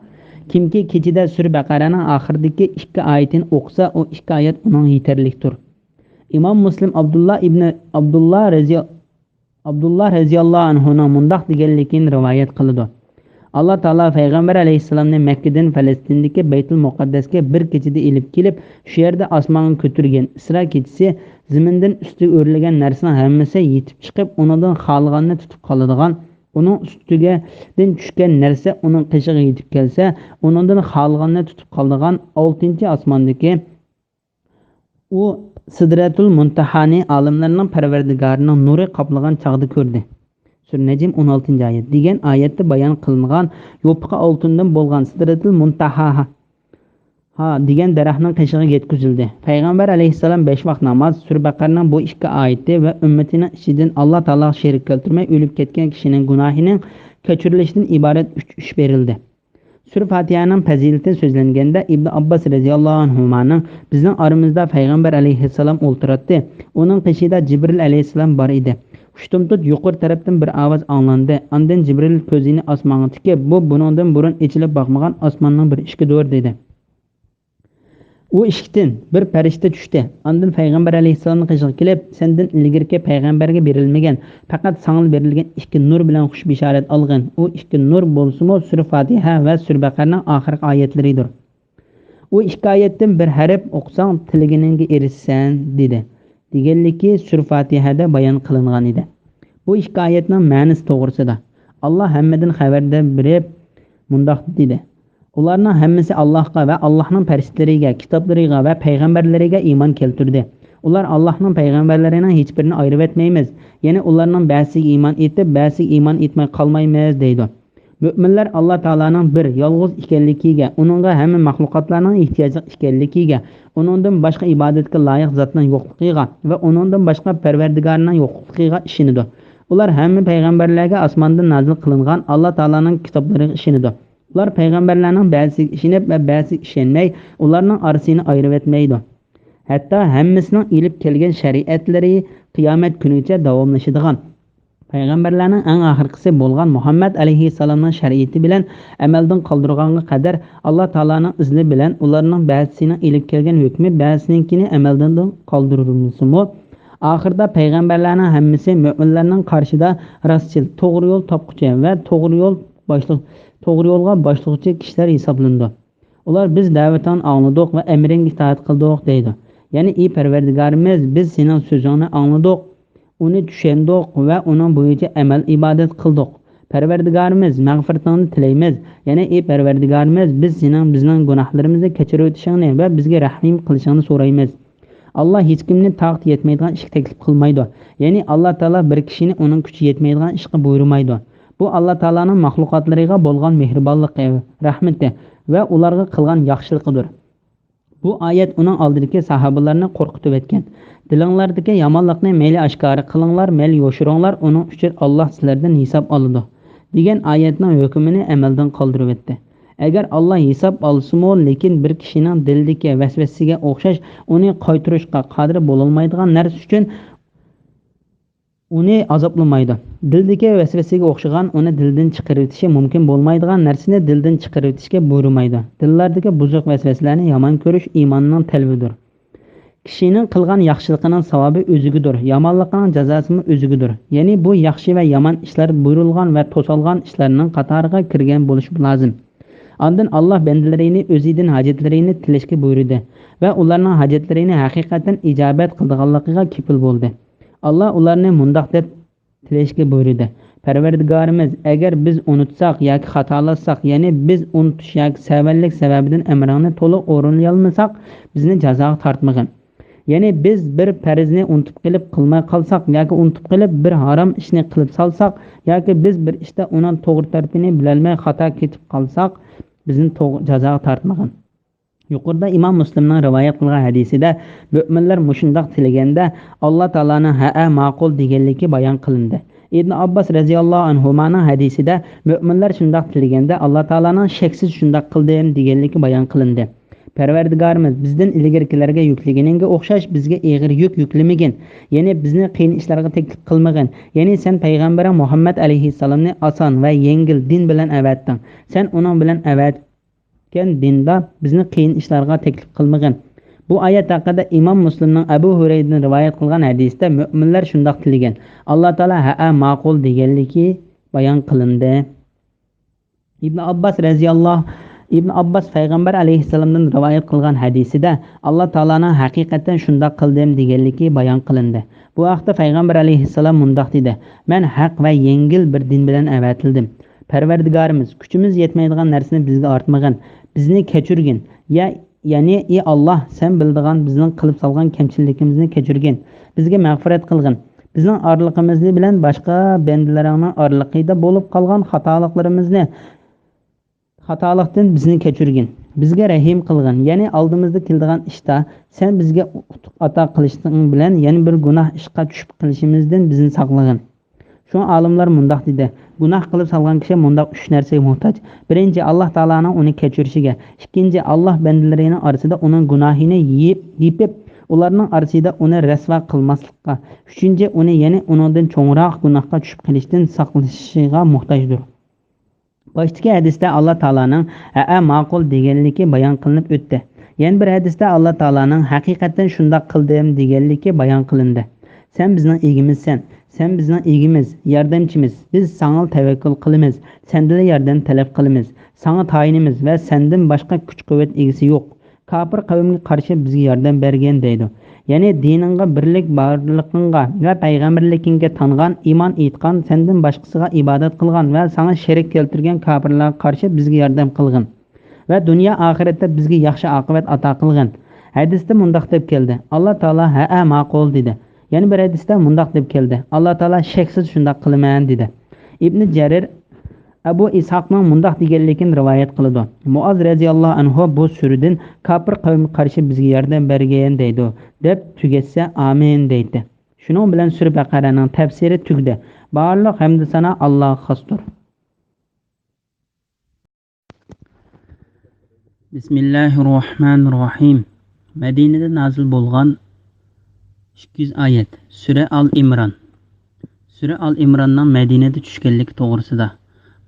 كىمكى كېچىدە سۈرە بەقەرەنىڭ ئاخىرىدىكى ئىككى ئايىتىنى ئوقۇسا، ئۇ ئىككى ئايەت ئۇنىڭغا يېتەرلىكتۇر. ئىمام مۇسلىم ئابدۇللا ئىبنى ئابدۇللا رەزىيا ئابدۇللا رەزىياللاھۇ ئەنھۇنىڭ مۇنداق دېگەنلىكىنى رىۋايەت قىلىدۇ: ئاللا تائالا پەيغەمبەر ئەلەيھىسسالامنى مەككىدىن پەلەستىندىكى بەيتۇل مۇقەددەسكە بىر كېچىدە ئېلىپ كېلىپ، شۇ يەردە ئاسمانغا كۆتۈرگەن. ئىسرا كېچىسى زېمىندىن ئۈستىگە ئۆرۈلگەن نەرسىنىڭ ھەممىسى يېتىپ چىقىپ، ئۇنىڭدىن خالىغاننى تۇتۇپ قالىدىغان، ئۇنىڭ ئۈستىگىدىن چۈشكەن نەرسە ئۇنىڭ قېشىغا يېتىپ كەلسە، ئۇنىڭدىن خالىغاننى تۇتۇپ قالىدىغان ئالتىنچى ئاسماندىكى ئۇ سىدرەتۇل مۇنتەھانى ئالەملەرنىڭ پەرۋەردىگارىنىڭ نۇرى قاپلىغان چاغدا كۆردى. سۈرە نەجم، ئون ئالتىنچى ئايەت، دېگەن ئايەتتە بايان قىلىنغان يوپۇرقى ئالتۇندىن بولغان سىدرەتۇل مۇنتەھا ھا دېگەن دەرەخنىڭ قېشىغا يەتكۈزۈلدى. پەيغەمبەر ئەلەيھىسسالام بەش ۋاق ناماز، سۈرە بەقەرىنىڭ بۇ ئىككى ئايىتى ۋە ئۈممىتىنىڭ ئىچىدىن ئاللا تائالاغا شېرىك كەلتۈرمەي ئۆلۈپ كەتكەن كىشىنىڭ گۇناھىنىڭ كەچۈرۈلۈشىدىن ئىبارەت ئۈچ ئىش بېرىلدى. سۈرە فاتىھەنىڭ پەزىلىتى سۆزلەنگەندە، ئىبن ئابباس رەزىياللاھۇ ئەنھۇمانىڭ، بىزنىڭ ئارىمىزدا پەيغەمبەر ئەلەيھىسسالام ئولتۇراتتى. ئۇنىڭ قېشىدا جىبرىل ئەلەيھىسسالام بار ئىدى. ئۇشتۇمتۇت يۇقىرى تەرەپتىن بىر ئاۋاز ئاڭلاندى. ئاندىن جىبرىل كۆزىنى ئاسمانغا تىكىپ، بۇ بۇنىڭدىن بۇرۇن ئېچىلىپ باقمىغان ئاسماننىڭ بىر ئىشىكىدۇر، دېدى. ئۇ ئىشىكتىن بىر پەرىشتە چۈشتى. ئاندىن پەيغەمبەر ئەلەيھىسسالامنىڭ قېشىغا كېلىپ، سەندىن ئىلگىرىكى پەيغەمبەرگە بېرىلمىگەن، پەقەت ساڭىلا بېرىلگەن ئىككى نۇر بىلەن خۇش بېشارەت ئالغىن. ئۇ ئىككى نۇر بولسىمۇ سۈرە فاتىھە ۋە سۈرە بەقەرىنىڭ ئاخىرقى ئايەتلىرىدۇر. ئۇ ئىككى ئايەتتىن بىر ھەرپ ئوقۇساڭ، تىلىگىنىڭگە ئېرىشىسەن، دېدى. دېگەنلىكى سۈرە فاتىھەدە بايان قىلىنغان ئىدى. بۇ ئىككى ئايەتنىڭ مەنىسى توغرىسىدا ئاللا ھەممىدىن خەۋەردار بېرىپ مۇنداق دېدى: ئۇلارنىڭ ھەممىسى ئاللاھقا ۋە ئاللاھنىڭ پەرىشتىلىرىگە، كىتابلىرىغا ۋە پەيغەمبەرلىرىگە ئىمان كەلتۈردى. ئۇلار ئاللاھنىڭ پەيغەمبەرلىرىنىڭ ھېچبىرىنى ئايرىۋەتمەيمىز، يەنى ئۇلارنىڭ بەزىسىگە ئىمان ئېيتىپ، بەزىسىگە ئىمان ئېيتماي قالمايمىز، دەيدۇ. مۆمىنلەر ئاللا تائالانىڭ بىر، يالغۇز ئىكەنلىكىگە، ئۇنىڭغا ھەممە مەخلۇقاتلارنىڭ ئېھتىياجلىق ئىكەنلىكىگە، ئۇنىڭدىن باشقا ئىبادەتكە لايىق زاتنىڭ يوقلۇقىغا ۋە ئۇنىڭدىن باشقا پەرۋەردىگارنىڭ يوقلۇقىغا ئىشىنىدۇ. ئۇلار ھەممە پەيغەمبەرلەرگە ئاسماندىن نازىل قىلىنغان ئاللا تائالانىڭ كىتابلىرىغا ئىشىنىدۇ. ئۇلار پەيغەمبەرلەرنىڭ بەزىسىگە ئىشىنىپ ۋە بەزىسىگە ئىشەنمەي، ئۇلارنىڭ ئارىسىنى ئايرىۋەتمەيدۇ. ھەتتا ھەممىسىنىڭ ئېلىپ كەلگەن شەرىئەتلىرى قىيامەت كۈنىگىچە داۋاملىشىدىغان، پەيغەمبەرلەرنىڭ ئەڭ ئاخىرقىسى بولغان مۇھەممەد ئەلەيھىسسالامنىڭ شەرىئىتى بىلەن ئەمەلدىن قالدۇرغانغا قەدەر، ئاللا تائالانىڭ ئىزنى بىلەن ئۇلارنىڭ بەزىسىنىڭ ئېلىپ كەلگەن ھۆكمى بەزىسىنىڭكىنى ئەمەلدىن قالدۇرمىسىمۇ، ئاخىرىدا پەيغەمبەرلەرنىڭ ھەممىسى مۆمىنلەرنىڭ قارشىدا راستچىل، توغرا يول تاپقۇچى ۋە توغرا يول باشلىق-، توغرا يولغا باشلىغۇچى كىشىلەر ھېسابلىنىدۇ. ئۇلار، بىز دەۋىتىڭنى ئاڭلىدۇق ۋە ئەمرىڭگە ئىتائەت قىلدۇق، دەيدۇ. يەنى، ئى پەرۋەردىگارىمىز، بىز سېنىڭ سۆزۈڭنى ئاڭلىدۇق، ئۇنى چۈشەندۇق ۋە ئۇنىڭ بويىچە ئەمەل ئىبادەت قىلدۇق. پەرۋەردىگارىمىز، مەغپىرىتىڭنى تىلەيمىز. يەنى، ئى پەرۋەردىگارىمىز، بىز سېنىڭ بىزنىڭ گۇناھلىرىمىزنى كەچۈرۈۋېتىشىڭنى ۋە بىزگە رەھىم قىلىشىڭنى سورايمىز. ئاللا ھېچكىمنى تاقىتى يەتمەيدىغان ئىشقا تەكلىپ قىلمايدۇ. يەنى ئاللا تائالا بىر كىشىنى ئۇنىڭ كۈچى يەتمەيدىغان ئىشقا بۇيرۇمايدۇ. بۇ ئاللا تائالانىڭ مەخلۇقاتلىرىغا بولغان مېھرىبانلىقى، رەھمىتى ۋە ئۇلارغا قىلغان ياخشىلىقىدۇر. بۇ ئايەت ئۇنىڭ ئالدىدىكى ساھابىلارنى قورقۇتۇۋەتكەن. دىلىڭلاردىكى يامانلىقنى مەيلى ئاشكارا قىلىڭلار، مەيلى يوشۇرۇڭلار، ئۇنىڭ ئۈچۈن ئاللا سىلەردىن ھېساب ئالىدۇ، دېگەن ئايەتنىڭ ھۆكمىنى ئەمەلدىن قالدۇرۇۋەتتى. ئەگەر ئاللا ھېساب ئالسىمۇ، لېكىن بىر كىشىنىڭ دىلىدىكى ۋەسۋەسىگە ئوخشاش ئۇنى قايتۇرۇشقا قادىر بولالمايدىغان نەرسە ئۈچۈن ئۇنى ئازابلىمايدۇ. دىلدىكى ۋەسۋەسىگە ئوخشىغان ئۇنى دىلدىن چىقىرىۋېتىشى مۇمكىن بولمايدىغان نەرسىنى دىلدىن چىقىرىۋېتىشكە بۇيرۇمايدۇ. دىللاردىكى بۇزۇق ۋەسۋەسىلەرنى يامان كۆرۈش ئىماننىڭ تەلۋىدۇر. كىشىنىڭ قىلغان ياخشىلىقىنىڭ ساۋابى ئۆزىگىدۇر، يامانلىقىنىڭ جازاسىمۇ ئۆزىگىدۇر. يەنى بۇ ياخشى ۋە يامان ئىشلار بۇيرۇلغان ۋە توسالغان ئىشلارنىڭ قاتارىغا كىرگەن بولۇشى لازىم. ئاندىن ئاللاھ بەندىلىرىنى ئۆزىدىن ھاجەتلىرىنى تىلەشكە بۇيرۇدى ۋە ئۇلارنىڭ ھاجەتلىرىنى ھەقىقەتەن ئىجابەت قىلىدىغانلىقىغا كېپىل بولدى. ئاللاھ ئۇلارنى مۇنداق دەپ تىلەشكە بۇيرۇدى: پەرۋەردىگارىمىز، ئەگەر بىز ئۇنتۇساق ياكى خاتالاشساق، يەنى بىز ئۇنتۇش ياكى سەۋەنلىك سەۋەبىدىن ئەمرىڭنى تولۇق ئورۇنلىيالمىساق، بىزنى جازاغا تارتمىغىن. يەنى بىز بىر پەرزنى ئۇنتۇپ قېلىپ قىلماي قالساق ياكى ئۇنتۇپ قېلىپ بىر ھارام ئىشنى قىلىپ سالساق ياكى بىز بىر ئىشتا ئۇنىڭ توغرا تەرىپىنى بىلەلمەي خاتا كېتىپ قالساق، بىزنى توغ-، جازاغا تارتمىغىن. يۇقىرىدا ئىمام مۇسلىمنىڭ رىۋايەت قىلغان ھەدىسىدە مۆمىنلەر مۇشۇنداق تىلىگەندە، ئاللا تائالانىڭ ھەئە، ماقۇل دېگەنلىكى بايان قىلىندى. ئىبن ئابباس رەزىياللاھۇ ئەنھۇمانىڭ ھەدىسىدە مۆمىنلەر شۇنداق تىلىگەندە، ئاللا تائالانىڭ شەكسىز شۇنداق قىلدىم دېگەنلىكى بايان قىلىندى. پەرۋەردىگارىمىز، بىزدىن ئىلگىرىكىلەرگە يۈكلىگىنىڭگە ئوخشاش بىزگە ئېغىر يۈك يۈكلىمىگىن، يەنى بىزنى قىيىن ئىشلارغا تەكلىپ قىلمىغىن، يەنى سەن پەيغەمبىرىڭ مۇھەممەد ئەلەيھىسسالامنى ئاسان ۋە يەڭگىل دىن بىلەن ئەۋەتتىڭ، سەن ئۇنىڭ بىلەن ئەۋەت كەن دىندا بىزنى قىيىن ئىشلارغا تەكلىپ قىلمىغىن. بۇ ئايەت ھەققىدە ئىمام مۇسلىمنىڭ ئەبۇ ھۇرەيرىدىن رىۋايەت قىلغان ھەدىسىدە مۆمىنلەر شۇنداق تىلىگەن، ئاللا تائالا ھەئە، ماقۇل دېگەنلىكى بايان قىلىندى. ئىبن ئابباس رەزىياللاھ، ئىبن ئابباس پەيغەمبەر ئەلەيھىسسالامدىن رىۋايەت قىلغان ھەدىسىدە ئاللا تائالانىڭ ھەقىقەتەن شۇنداق قىلدىم دېگەنلىكى بايان قىلىندى. بۇ ھەقتە پەيغەمبەر ئەلەيھىسسالام مۇنداق دېدى: مەن ھەق ۋە يەڭگىل بىر دىن بىلەن ئەۋەتىلدىم. پەرۋەردىگارىمىز، كۈچىمىز يەتمەيدىغان نەرسىنى بىزگە ئارتمىغىن، بىزنى كەچۈرگىن. يە-، يەنى، ئى ئاللاھ، سەن بىلىدىغان بىزنىڭ قىلىپ سالغان كەمچىلىكىمىزنى كەچۈرگىن، بىزگە مەغپىرەت قىلغىن. بىزنىڭ ئارىلىقىمىزنى بىلەن باشقا بەندىلىرىڭنىڭ ئارىلىقىدا بولۇپ قالغان خاتالىقلىرىمىزنى، خاتالىقتىن بىزنى كەچۈرگىن. بىزگە رەھىم قىلغىن. يەنى ئالدىمىزدا كېلىدىغان ئىشتا سەن بىزگە ئۇتۇق ئاتا قىلىشىڭ بىلەن يەنە بىر گۇناھ ئىشقا چۈشۈپ قېلىشىمىزدىن بىزنى ساقلىغىن. شۇڭا ئالىملار مۇنداق دېدى: گۇناھ قىلىپ سالغان كىشى مۇنداق ئۈچ نەرسىگە موھتاج. بىرىنچى، ئاللاھ تائالانىڭ ئۇنى كەچۈرۈشىگە. ئىككىنچى، ئاللاھ بەندىلىرىنىڭ ئارىسىدا ئۇنىڭ گۇناھىنى يېيىپ، يېپىپ، ئۇلارنىڭ ئارىسىدا ئۇنى رەسۋا قىلماسلىققا. ئۈچىنچى، ئۇنى يەنە ئۇنىڭدىن چوڭراق گۇناھقا چۈشۈپ قېلىشتىن ساقلىشىغا موھتاجدۇر. باشتىكى ھەدىستە ئاللاھ تائالانىڭ ھەئە، ماقۇل دېگەنلىكى بايان قىلىنىپ ئۆتتى. يەنە بىر ھەدىستە ئاللاھ تائالانىڭ ھەقىقەتەن شۇنداق قىلدىم دېگەنلىكى بايان قىلىندى. سەن بىزنىڭ ئىگىمىزسەن، سەن بىزنىڭ ئىگىمىز، ياردەمچىمىز، بىز ساڭا تەۋەككۈل قىلىمىز، سەندىنلا ياردەم تەلەپ قىلىمىز، ساڭا تايىنىمىز ۋە سەندىن باشقا كۈچ-قۇۋۋەت ئىگىسى يوق. كاپىر قەۋمگە قارشى بىزگە ياردەم بەرگىن دەيدۇ. يەنى دىنىڭغا بىرلىك بارلىقىڭغا ۋە پەيغەمبەرلىكىڭگە تانغان، ئىمان ئېيتقان، سەندىن باشقىسىغا ئىبادەت قىلغان ۋە ساڭا شېرىك كەلتۈرگەن كاپىرلارغا قارشى بىزگە ياردەم قىلغىن ۋە دۇنيا ئاخىرەتتە بىزگە ياخشى ئاقىۋەت ئاتا قىلغىن. ھەدىستە مۇنداق دەپ كەلدى: ئاللا تائالا ھەئە، ماقۇل دېدى. يەنە بىر ھەدىستە مۇنداق دەپ كەلدى: ئاللا تائالا شەكسىز شۇنداق قىلىمەن دېدى. ئىبنى جەرىر ئەبۇ ئىسھاقنىڭ مۇنداق دېگەنلىكىنى رىۋايەت قىلىدۇ: مۇئاز رەزىياللاھۇ ئەنھۇ بۇ سۈرىدىن «كاپىر قەۋمگە قارشى بىزگە ياردەم بەرگىن» دەيدۇ، دەپ تۈگەتسە، «ئامىن» دەيتتى. شۇنىڭ بىلەن سۈرە بەقەرەنىڭ تەپسىرى تۈگىدى. بارلىق ھەمدۇ سانا ئاللاغا خاستۇر. بىسمىللاھىررەھمانىررەھىم. مەدىنىدە نازىل بولغان ئىككى يۈز ئايەت. سۈرە ئال ئىمران. سۈرە ئال ئىمراننىڭ مەدىنىدە چۈشكەنلىكى توغرىسىدا.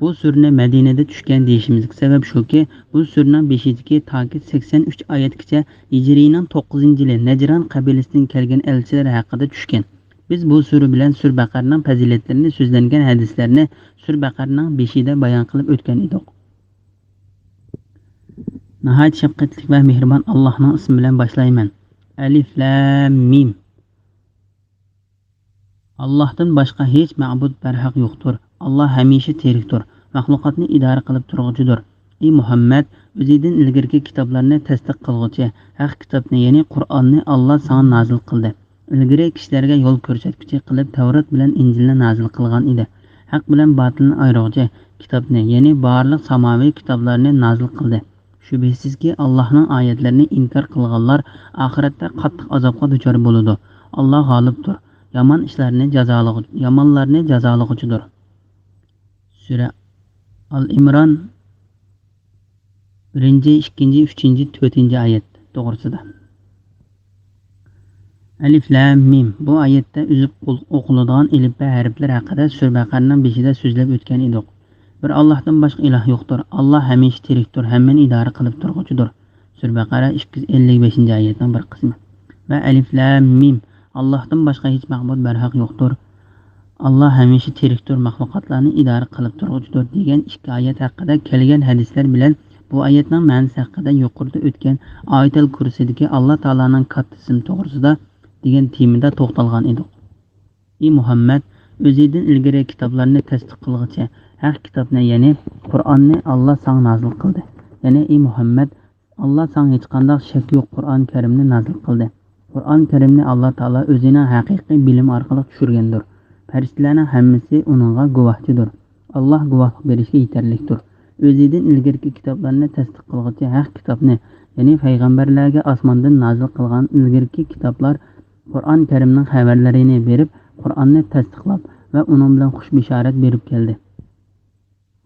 بۇ سۈرىنى مەدىنىدە چۈشكەن دېيىشىمىزدىكى سەۋەب شۇكى، بۇ سۈرىنىڭ بېشىدىكى تاكى سەكسەن ئۈچ ئايەتكىچە ھىجرىينىڭ توققۇزىنچى يىلى نەجران قەبىلىسىدىن كەلگەن ئەلچىلەر ھەققىدە چۈشكەن. بىز بۇ سۈرە بىلەن سۈرە بەقەرىنىڭ پەزىلەتلىرىنى، سۆزلەنگەن ھەدىسلەرنى سۈرە بەقەرىنىڭ بېشىدا بايان قىلىپ ئۆتكەن ئىدۇق. ناھايىتى شەپقەتلىك ۋە مېھرىبان ئاللاھنىڭ ئىسمى بىلەن باشلايمەن. ئەلىف لام مىم. ئاللاھتىن باشقا ھېچ مەبۇد بەرھەق يوقتۇر. ئاللاھ ھەمىشە تىرىكتۇر، مەخلۇقاتنى ئىدارە قىلىپ تۇرغۇچىدۇر. ئى مۇھەممەد، ئۆزىدىن ئىلگىرىكى كىتابلارنى تەستىق قىلغۇچى، ھەق كىتابنى، يەنى قۇرئاننى ئاللاھ ساڭا نازىل قىلدى. ئىلگىرى كىشىلەرگە يول كۆرسەتكۈچى قىلىپ تەۋرات بىلەن ئىنجىلنى نازىل قىلغان ئىدى. ھەق بىلەن باتىلنى ئايرىغۇچى كىتابنى، يەنى بارلىق ساماۋىي كىتابلارنى نازىل قىلدى. شۈبھىسىزكى، ئاللاھنىڭ ئايەتلىرىنى ئىنكار قىلغانلار ئاخىرەتتە قاتتىق ئازابقا دۇچار بولىدۇ. ئاللاھ غالىبتۇر، يامان ئىشلارنى جازالىغۇ-، يامانلارنى جازالىغۇچىدۇر. سۈرە ئال ئىمران، بىرىنچى، ئىككىنچى، ئۈچىنچى، تۆتىنچى ئايەت توغرىسىدا. ئەلىف لام مىم. بۇ ئايەتتە ئۈزۈپ قول-، ئوقۇلىدىغان ئېلىپبە ھەرپلىرى ھەققىدە سۈرە بەقەرىنىڭ بېشىدا سۆزلەپ ئۆتكەن ئىدۇق. بىر ئاللاھتىن باشقا ئىلاھ يوقتۇر. ئاللاھ ھەمىشە تىرىكتۇر، ھەممىنى ئىدارە قىلىپ تۇرغۇچىدۇر. سۈرە بەقەرە ئىككى يۈز ئەللىك بەشىنچى ئايەتنىڭ بىر قىسمى. ۋە ئەلىف لام مىم. ئاللاھتىن باشقا ھېچ مەبۇد بەرھەق يوقتۇر. ئاللاھ ھەمىشە تىرىكتۇر، مەخلۇقاتلارنى ئىدارە قىلىپ تۇرغۇچىدۇر دېگەن ئىككى ئايەت ھەققىدە كەلگەن ھەدىسلەر بىلەن بۇ ئايەتنىڭ مەنىسى ھەققىدە يۇقىرىدا ئۆتكەن ئايەتەل كۇرسىدىكى ئاللا تائالانىڭ كاتتا ئىسمى توغرىسىدا دېگەن تېمىدا توختالغان ئىدۇق. ئى مۇھەممەد، ئۆزىدىن ئىلگىرى كىتابلارنى تەستىق قىلغۇچى ھەق كىتابنى، يەنى قۇرئاننى ئاللا ساڭا نازىل قىلدى. يەنى ئى مۇھەممەد، ئاللا ساڭا ھېچقانداق شەك يوق قۇرئان كەرىمنى نازىل قىلدى. قۇرئان كەرىمنى ئاللا تائالا ئۆزىنىڭ ھەقىقىي بىلىم ئارقىلىق چۈشۈرگەندۇر. پەرىشتىلەرنىڭ ھەممىسى ئۇنىڭغا گۇۋاھچىدۇر. ئاللا گۇۋاھلىق بېرىشكە يېتەرلىكتۇر. ئۆزىدىن ئىلگىرىكى كىتابلارنى تەستىق قىلغۇچى ھەق كىتابنى، يەنى پەيغەمبەرلەرگە ئاسماندىن نازىل قىلغان ئىلگىرىكى كىتابلار قۇرئان كەرىمنىڭ خەۋەرلىرىنى بېرىپ، قۇرئاننى تەستىقلاپ ۋە ئۇنىڭ بىلەن خۇش بېشارەت بېرىپ كەلدى.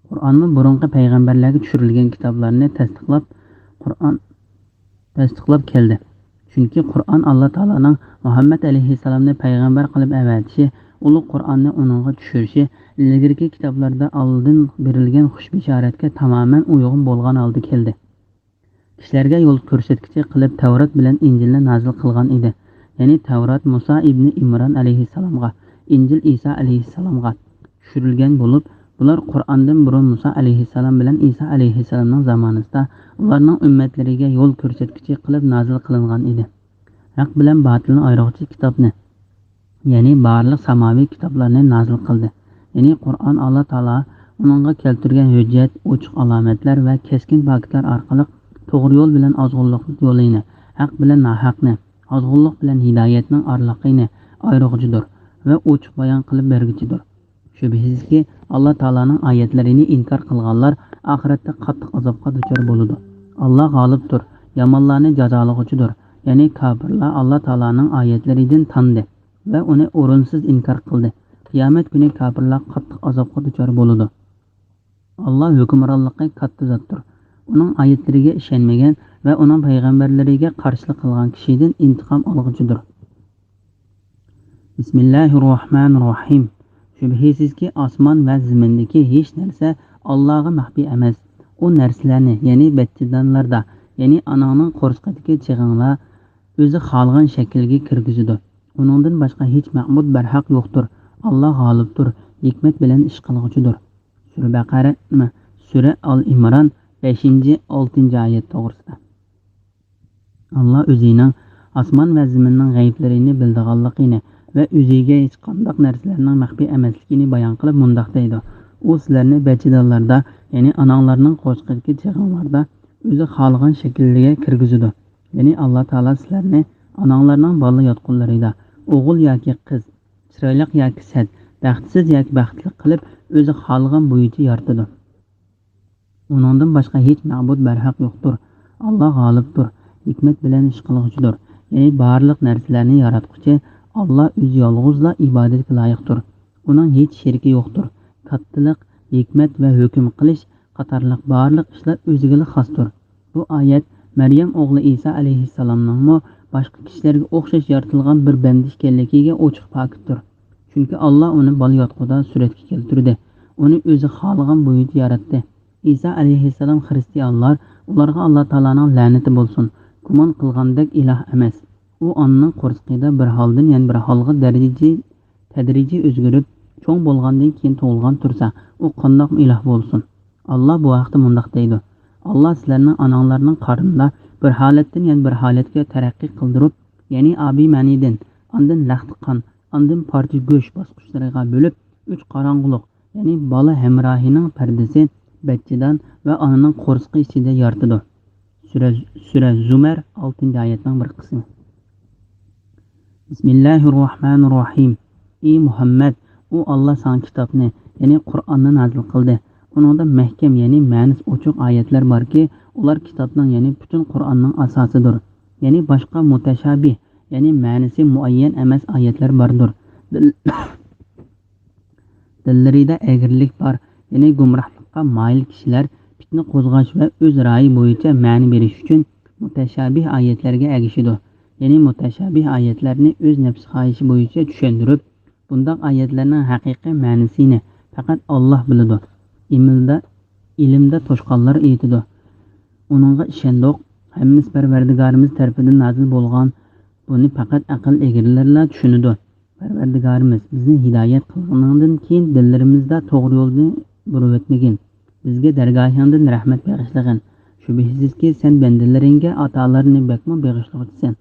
قۇرئانمۇ بۇرۇنقى پەيغەمبەرلەرگە چۈشۈرۈلگەن كىتابلارنى تەستىقلاپ، قۇرئان تەستىقلاپ كەلدى. چۈنكى قۇرئان ئاللا تائالانىڭ مۇھەممەد ئەلەيھىسسالامنى پەيغەمبەر قىلىپ ئەۋەتىشى، ئۇلۇغ قۇرئاننى ئۇنىڭغا چۈشۈرۈشى ئىلگىرىكى كىتابلاردا ئالدىن بېرىلگەن خۇش بېشارەتكە تامامەن ئۇيغۇن بولغان ھالدا كەلدى. كىشىلەرگە يول كۆرسەتكۈچى قىلىپ تەۋرات بىلەن ئىنجىلنى نازىل قىلغان ئىدى. يەنى تەۋرات مۇسا ئىبنى ئىمران ئەلەيھىسسالامغا، ئىنجىل ئىسا ئەلەيھىسسالامغا چۈشۈرۈلگەن بولۇپ، بۇلار قۇرئاندىن بۇرۇن مۇسا ئەلەيھىسسالام بىلەن ئىسا ئەلەيھىسسالامنىڭ زامانىسىدا ئۇلارنىڭ ئۈممەتلىرىگە يول كۆرسەتكۈچى قىلىپ نازىل قىلىنغان ئىدى. ھەق بىلەن باتىلنى ئايرىغۇچى كىتابنى، يەنى بارلىق ساماۋىي كىتابلارنى نازىل قىلدى. يەنى قۇرئان ئاللا تائالا ئۇنىڭغا كەلتۈرگەن ھۆججەت، ئوچۇق ئالامەتلەر ۋە كەسكىن پاكىتلار ئارقىلىق توغرا يول بىلەن ئازغۇنلۇق يولىنى، ھەق بىلەن ناھەقنى، ئازغۇنلۇق بىلەن ھىدايەتنىڭ ئارىلىقىنى ئايرىغۇچىدۇر ۋە ئوچۇق بايان قىلىپ بەرگۈچىدۇر. شۈبھىسىزكى، ئاللا تائالانىڭ ئايەتلىرىنى ئىنكار قىلغانلار ئاخىرەتتە قاتتىق ئازابقا دۇچار بولىدۇ. ئاللا غالىبتۇر، يامانلارنى جازالىغۇچىدۇر. يەنى كاپىرلار ئاللا تائالانىڭ ئايەتلىرىدىن تاندى ۋە ئۇنى ئورۇنسىز ئىنكار قىلدى. قىيامەت كۈنى كاپىرلار قاتتىق ئازابقا دۇچار بولىدۇ. ئاللا ھۆكۈمرانلىقى كاتتا زاتتۇر. ئۇنىڭ ئايەتلىرىگە ئىشەنمىگەن ۋە ئۇنىڭ پەيغەمبەرلىرىگە قارشىلىق قىلغان كىشىدىن ئىنتىقام ئالغۇچىدۇر. بىسمىللاھىررەھمانىررەھىم. شۈبھىسىزكى، ئاسمان ۋە زېمىندىكى ھېچ نەرسە ئاللاغا مەخپىي ئەمەس. ئۇ نەرسىلەرنى، يەنى بەچچىدانلاردا، يەنى ئاناڭنىڭ قورسىقىدىكى چېغىڭلار ئۆزى خالىغان شەكىلگە كىرگۈزىدۇ. ئۇنىڭدىن باشقا ھېچ مەبۇد بەرھەق يوقتۇر. ئاللا غالىبتۇر، ھېكمەت بىلەن ئىش قىلغۇچىدۇر. سۈرە بەقەرە، نېمە، سۈرە ئال ئىمران، بەشىنچى، ئالتىنچى ئايەت توغرىسىدا. ئاللا ئۆزىنىڭ ئاسمان ۋە زېمىننىڭ غەيىبلىرىنى بىلىدىغانلىقىنى ۋە ئۆزىگە ھېچقانداق نەرسىلەرنىڭ مەخپىي ئەمەسلىكىنى بايان قىلىپ مۇنداق دەيدۇ: ئۇ سىلەرنى بەچچىدانلاردا، يەنى ئاناڭلارنىڭ قورسىقىدىكى چېغىڭلاردا ئۆزى خالىغان شەكىلگە كىرگۈزىدۇ. يەنى ئاللا تائالا سىلەرنى ئاناڭلارنىڭ بالا ياتقۇلىرىدا، ئوغۇل ياكى قىز، چىرايلىق ياكى سەت، بەختسىز ياكى بەختلىك قىلىپ ئۆزى خالىغان بويىچە يارىتىدۇ. ئۇنىڭدىن باشقا ھېچ مەبۇد بەرھەق يوقتۇر. ئاللا غالىبتۇر، ھېكمەت بىلەن ئىش قىلغۇچىدۇر. يەنى بارلىق نەرسىلەرنى ياراتقۇچى ئاللا ئۆزى يالغۇزلا ئىبادەتكە لايىقتۇر. ئۇنىڭ ھېچ شېرىكى يوقتۇر. كاتتىلىق، ھېكمەت ۋە ھۆكۈم قىلىش قاتارلىق بارلىق ئىشلار ئۆزىگىلا خاستۇر. بۇ ئايەت مەريەم ئوغلى ئىسا ئەلەيھىسسالامنىڭمۇ باشقا كىشىلەرگە ئوخشاش يارىتىلغان بىر بەندە ئىكەنلىكىگە ئوچۇق پاكىتتۇر. چۈنكى ئاللا ئۇنى بالا ياتقۇدا سۈرەتكە كەلتۈردى. ئۇنى ئۆزى خالىغان بويىچە ياراتتى. ئىسا ئەلەيھىسسالام خىرىستىيانلار، ئۇلارغا ئاللا تائالانىڭ لەنىتى بولسۇن، گۇمان قىلغاندەك ئىلاھ ئەمەس. ئۇ ئانىنىڭ قورسىقىدا بىر ھالدىن يەنە بىر ھالغا دەرىجى، تەدرىجىي ئۆزگىرىپ، چوڭ بولغاندىن كېيىن تۇغۇلغان تۇرسا، ئۇ قانداقمۇ ئىلاھ بولسۇن؟ ئاللا بۇ ھەقتە مۇنداق دەيدۇ: ئاللا سىلەرنىڭ ئاناڭلارنىڭ قارنىدا بىر ھالەتتىن يەنە بىر ھالەتكە تەرەققىي قىلدۇرۇپ، يەنى ئابىمەنىدىن، ئاندىن لەختە قان، ئاندىن پارچە گۆش باسقۇچلىرىغا بۆلۈپ، ئۈچ قاراڭغۇلۇق، يەنى بالا ھەمراھىنىڭ پەردىسى، بەچچىدان ۋە ئانىنىڭ قورسىقى ئىچىدە يارىتىدۇ. سۈرە، سۈرە زۇمەر، ئالتىنچى ئايەتنىڭ بىر قىسمى. بىسمىللاھىررەھمانىررەھىم. ئى مۇھەممەد، ئۇ ئاللا ساڭا كىتابنى، يەنى قۇرئاننى نازىل قىلدى. ئۇنىڭدا مەھكەم، يەنى مەنىسى ئوچۇق ئايەتلەر باركى، ئۇلار كىتابنىڭ، يەنى پۈتۈن قۇرئاننىڭ ئاساسىدۇر. يەنى باشقا مۇتەشابىھ، يەنى مەنىسى مۇئەييەن ئەمەس ئايەتلەر باردۇر. دىل-، دىللىرىدا ئەگرىلىك بار، يەنى گۇمراھلىققا مايىل كىشىلەر پىتنە قوزغاش ۋە ئۆز رايى بويىچە مەنە بېرىش ئۈچۈن مۇتەشابىھ ئايەتلەرگە ئەگىشىدۇ. يەنى مۇتەشابىھ ئايەتلەرنى ئۆز نەپس خاھىشى بويىچە چۈشەندۈرۈپ، بۇنداق ئايەتلەرنىڭ ھەقىقىي مەنىسىنى پەقەت ئاللا بىلىدۇ. ئىمىلدا، ئىلىمدا توشقانلار ئېيتىدۇ: ئۇنىڭغا ئىشەندۇق، ھەممىسى پەرۋەردىگارىمىز تەرىپىدىن نازىل بولغان، بۇنى پەقەت ئەقىل ئىگىلىرىلا چۈشىنىدۇ. پەرۋەردىگارىمىز، بىزنى ھىدايەت قىلغىنىڭدىن كېيىن دىللىرىمىزدا توغرا يولنى بۇرۇۋەتمىگىن. بىزگە دەرگاھىڭدىن رەھمەت بېغىشلىغىن. شۈبھىسىزكى، سەن بەندىلىرىڭگە ئاتالارنى بەكمۇ بېغىشلىغۇچىسەن.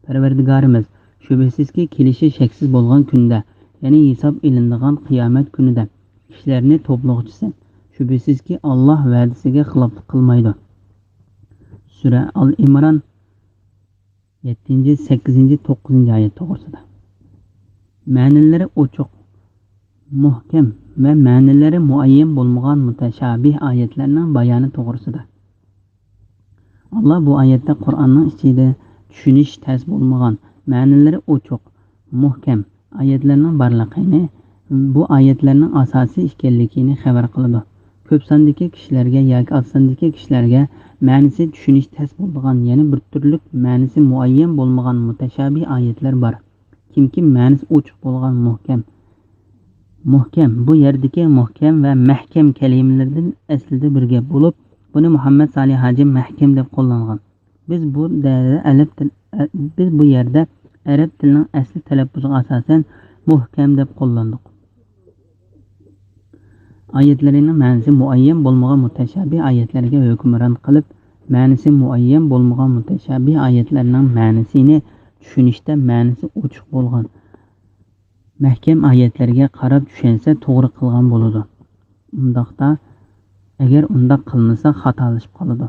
پەرۋەردىگارىمىز، شۈبھىسىزكى، كېلىشى شەكسىز بولغان كۈندە، يەنى ھېساب ئېلىنىدىغان قىيامەت كۈنىدە كىشىلەرنى توپلىغۇچىسەن. شۈبھىسىزكى، ئاللاھ ۋەدىسىگە خىلاپلىق قىلمايدۇ. سۈرە ئال ئىمران، يەتتىنچى، سەككىزىنچى، توققۇزىنچى ئايەت توغرىسىدا. مەنىلىرى ئوچۇق، مۇھكەم ۋە مەنىلىرى مۇئەييەن بولمىغان مۇتەشابىھ ئايەتلەرنىڭ بايانى توغرىسىدا. ئاللاھ بۇ ئايەتتە قۇرئاننىڭ ئىچىدە چۈشىنىش تەس بولمىغان، مەنىلىرى ئوچۇق، مۇھكەم ئايەتلەرنىڭ بارلىقىنى، بۇ ئايەتلەرنىڭ ئاساسىي ئىكەنلىكىنى خەۋەر قىلىدۇ. كۆپ ساندىكى كىشىلەرگە ياكى ئاز ساندىكى كىشىلەرگە مەنىسى چۈشىنىش تەس بولىدىغان، يەنى بىر تۈرلۈك مەنىسى مۇئەييەن بولمىغان مۇتەشابىھ ئايەتلەر بار. كىمكى مەنىسى ئوچۇق بولغان مۇھكەم. مۇھكەم، بۇ يەردىكى مۇھكەم ۋە مەھكەم كەلىمىلىرىدىن ئەسلىدە بىر گەپ بولۇپ، بۇنى مۇھەممەد سالىھ ھاجى مەھكەم دەپ قوللانغان. بىز بۇ دە-، ئەلەپ تىل-، ئە-، بىز بۇ يەردە ئەرەب تىلىنىڭ ئەسلى تەلەپپۇزىغا ئاساسەن مۇھكەم دەپ قوللاندۇق. ئايەتلىرىنىڭ مەنىسى مۇئەييەن بولمىغان مۇتەشابىھ ئايەتلەرگە ھۆكۈمران قىلىپ، مەنىسى مۇئەييەن بولمىغان مۇتەشابىھ ئايەتلەرنىڭ مەنىسىنى چۈشىنىشتە مەنىسى ئوچۇق بولغان مەھكەم ئايەتلەرگە قاراپ چۈشەنسە توغرا قىلغان بولىدۇ. ئۇنداقتا، ئەگەر ئۇنداق قىلمىسا خاتالىشىپ قالىدۇ.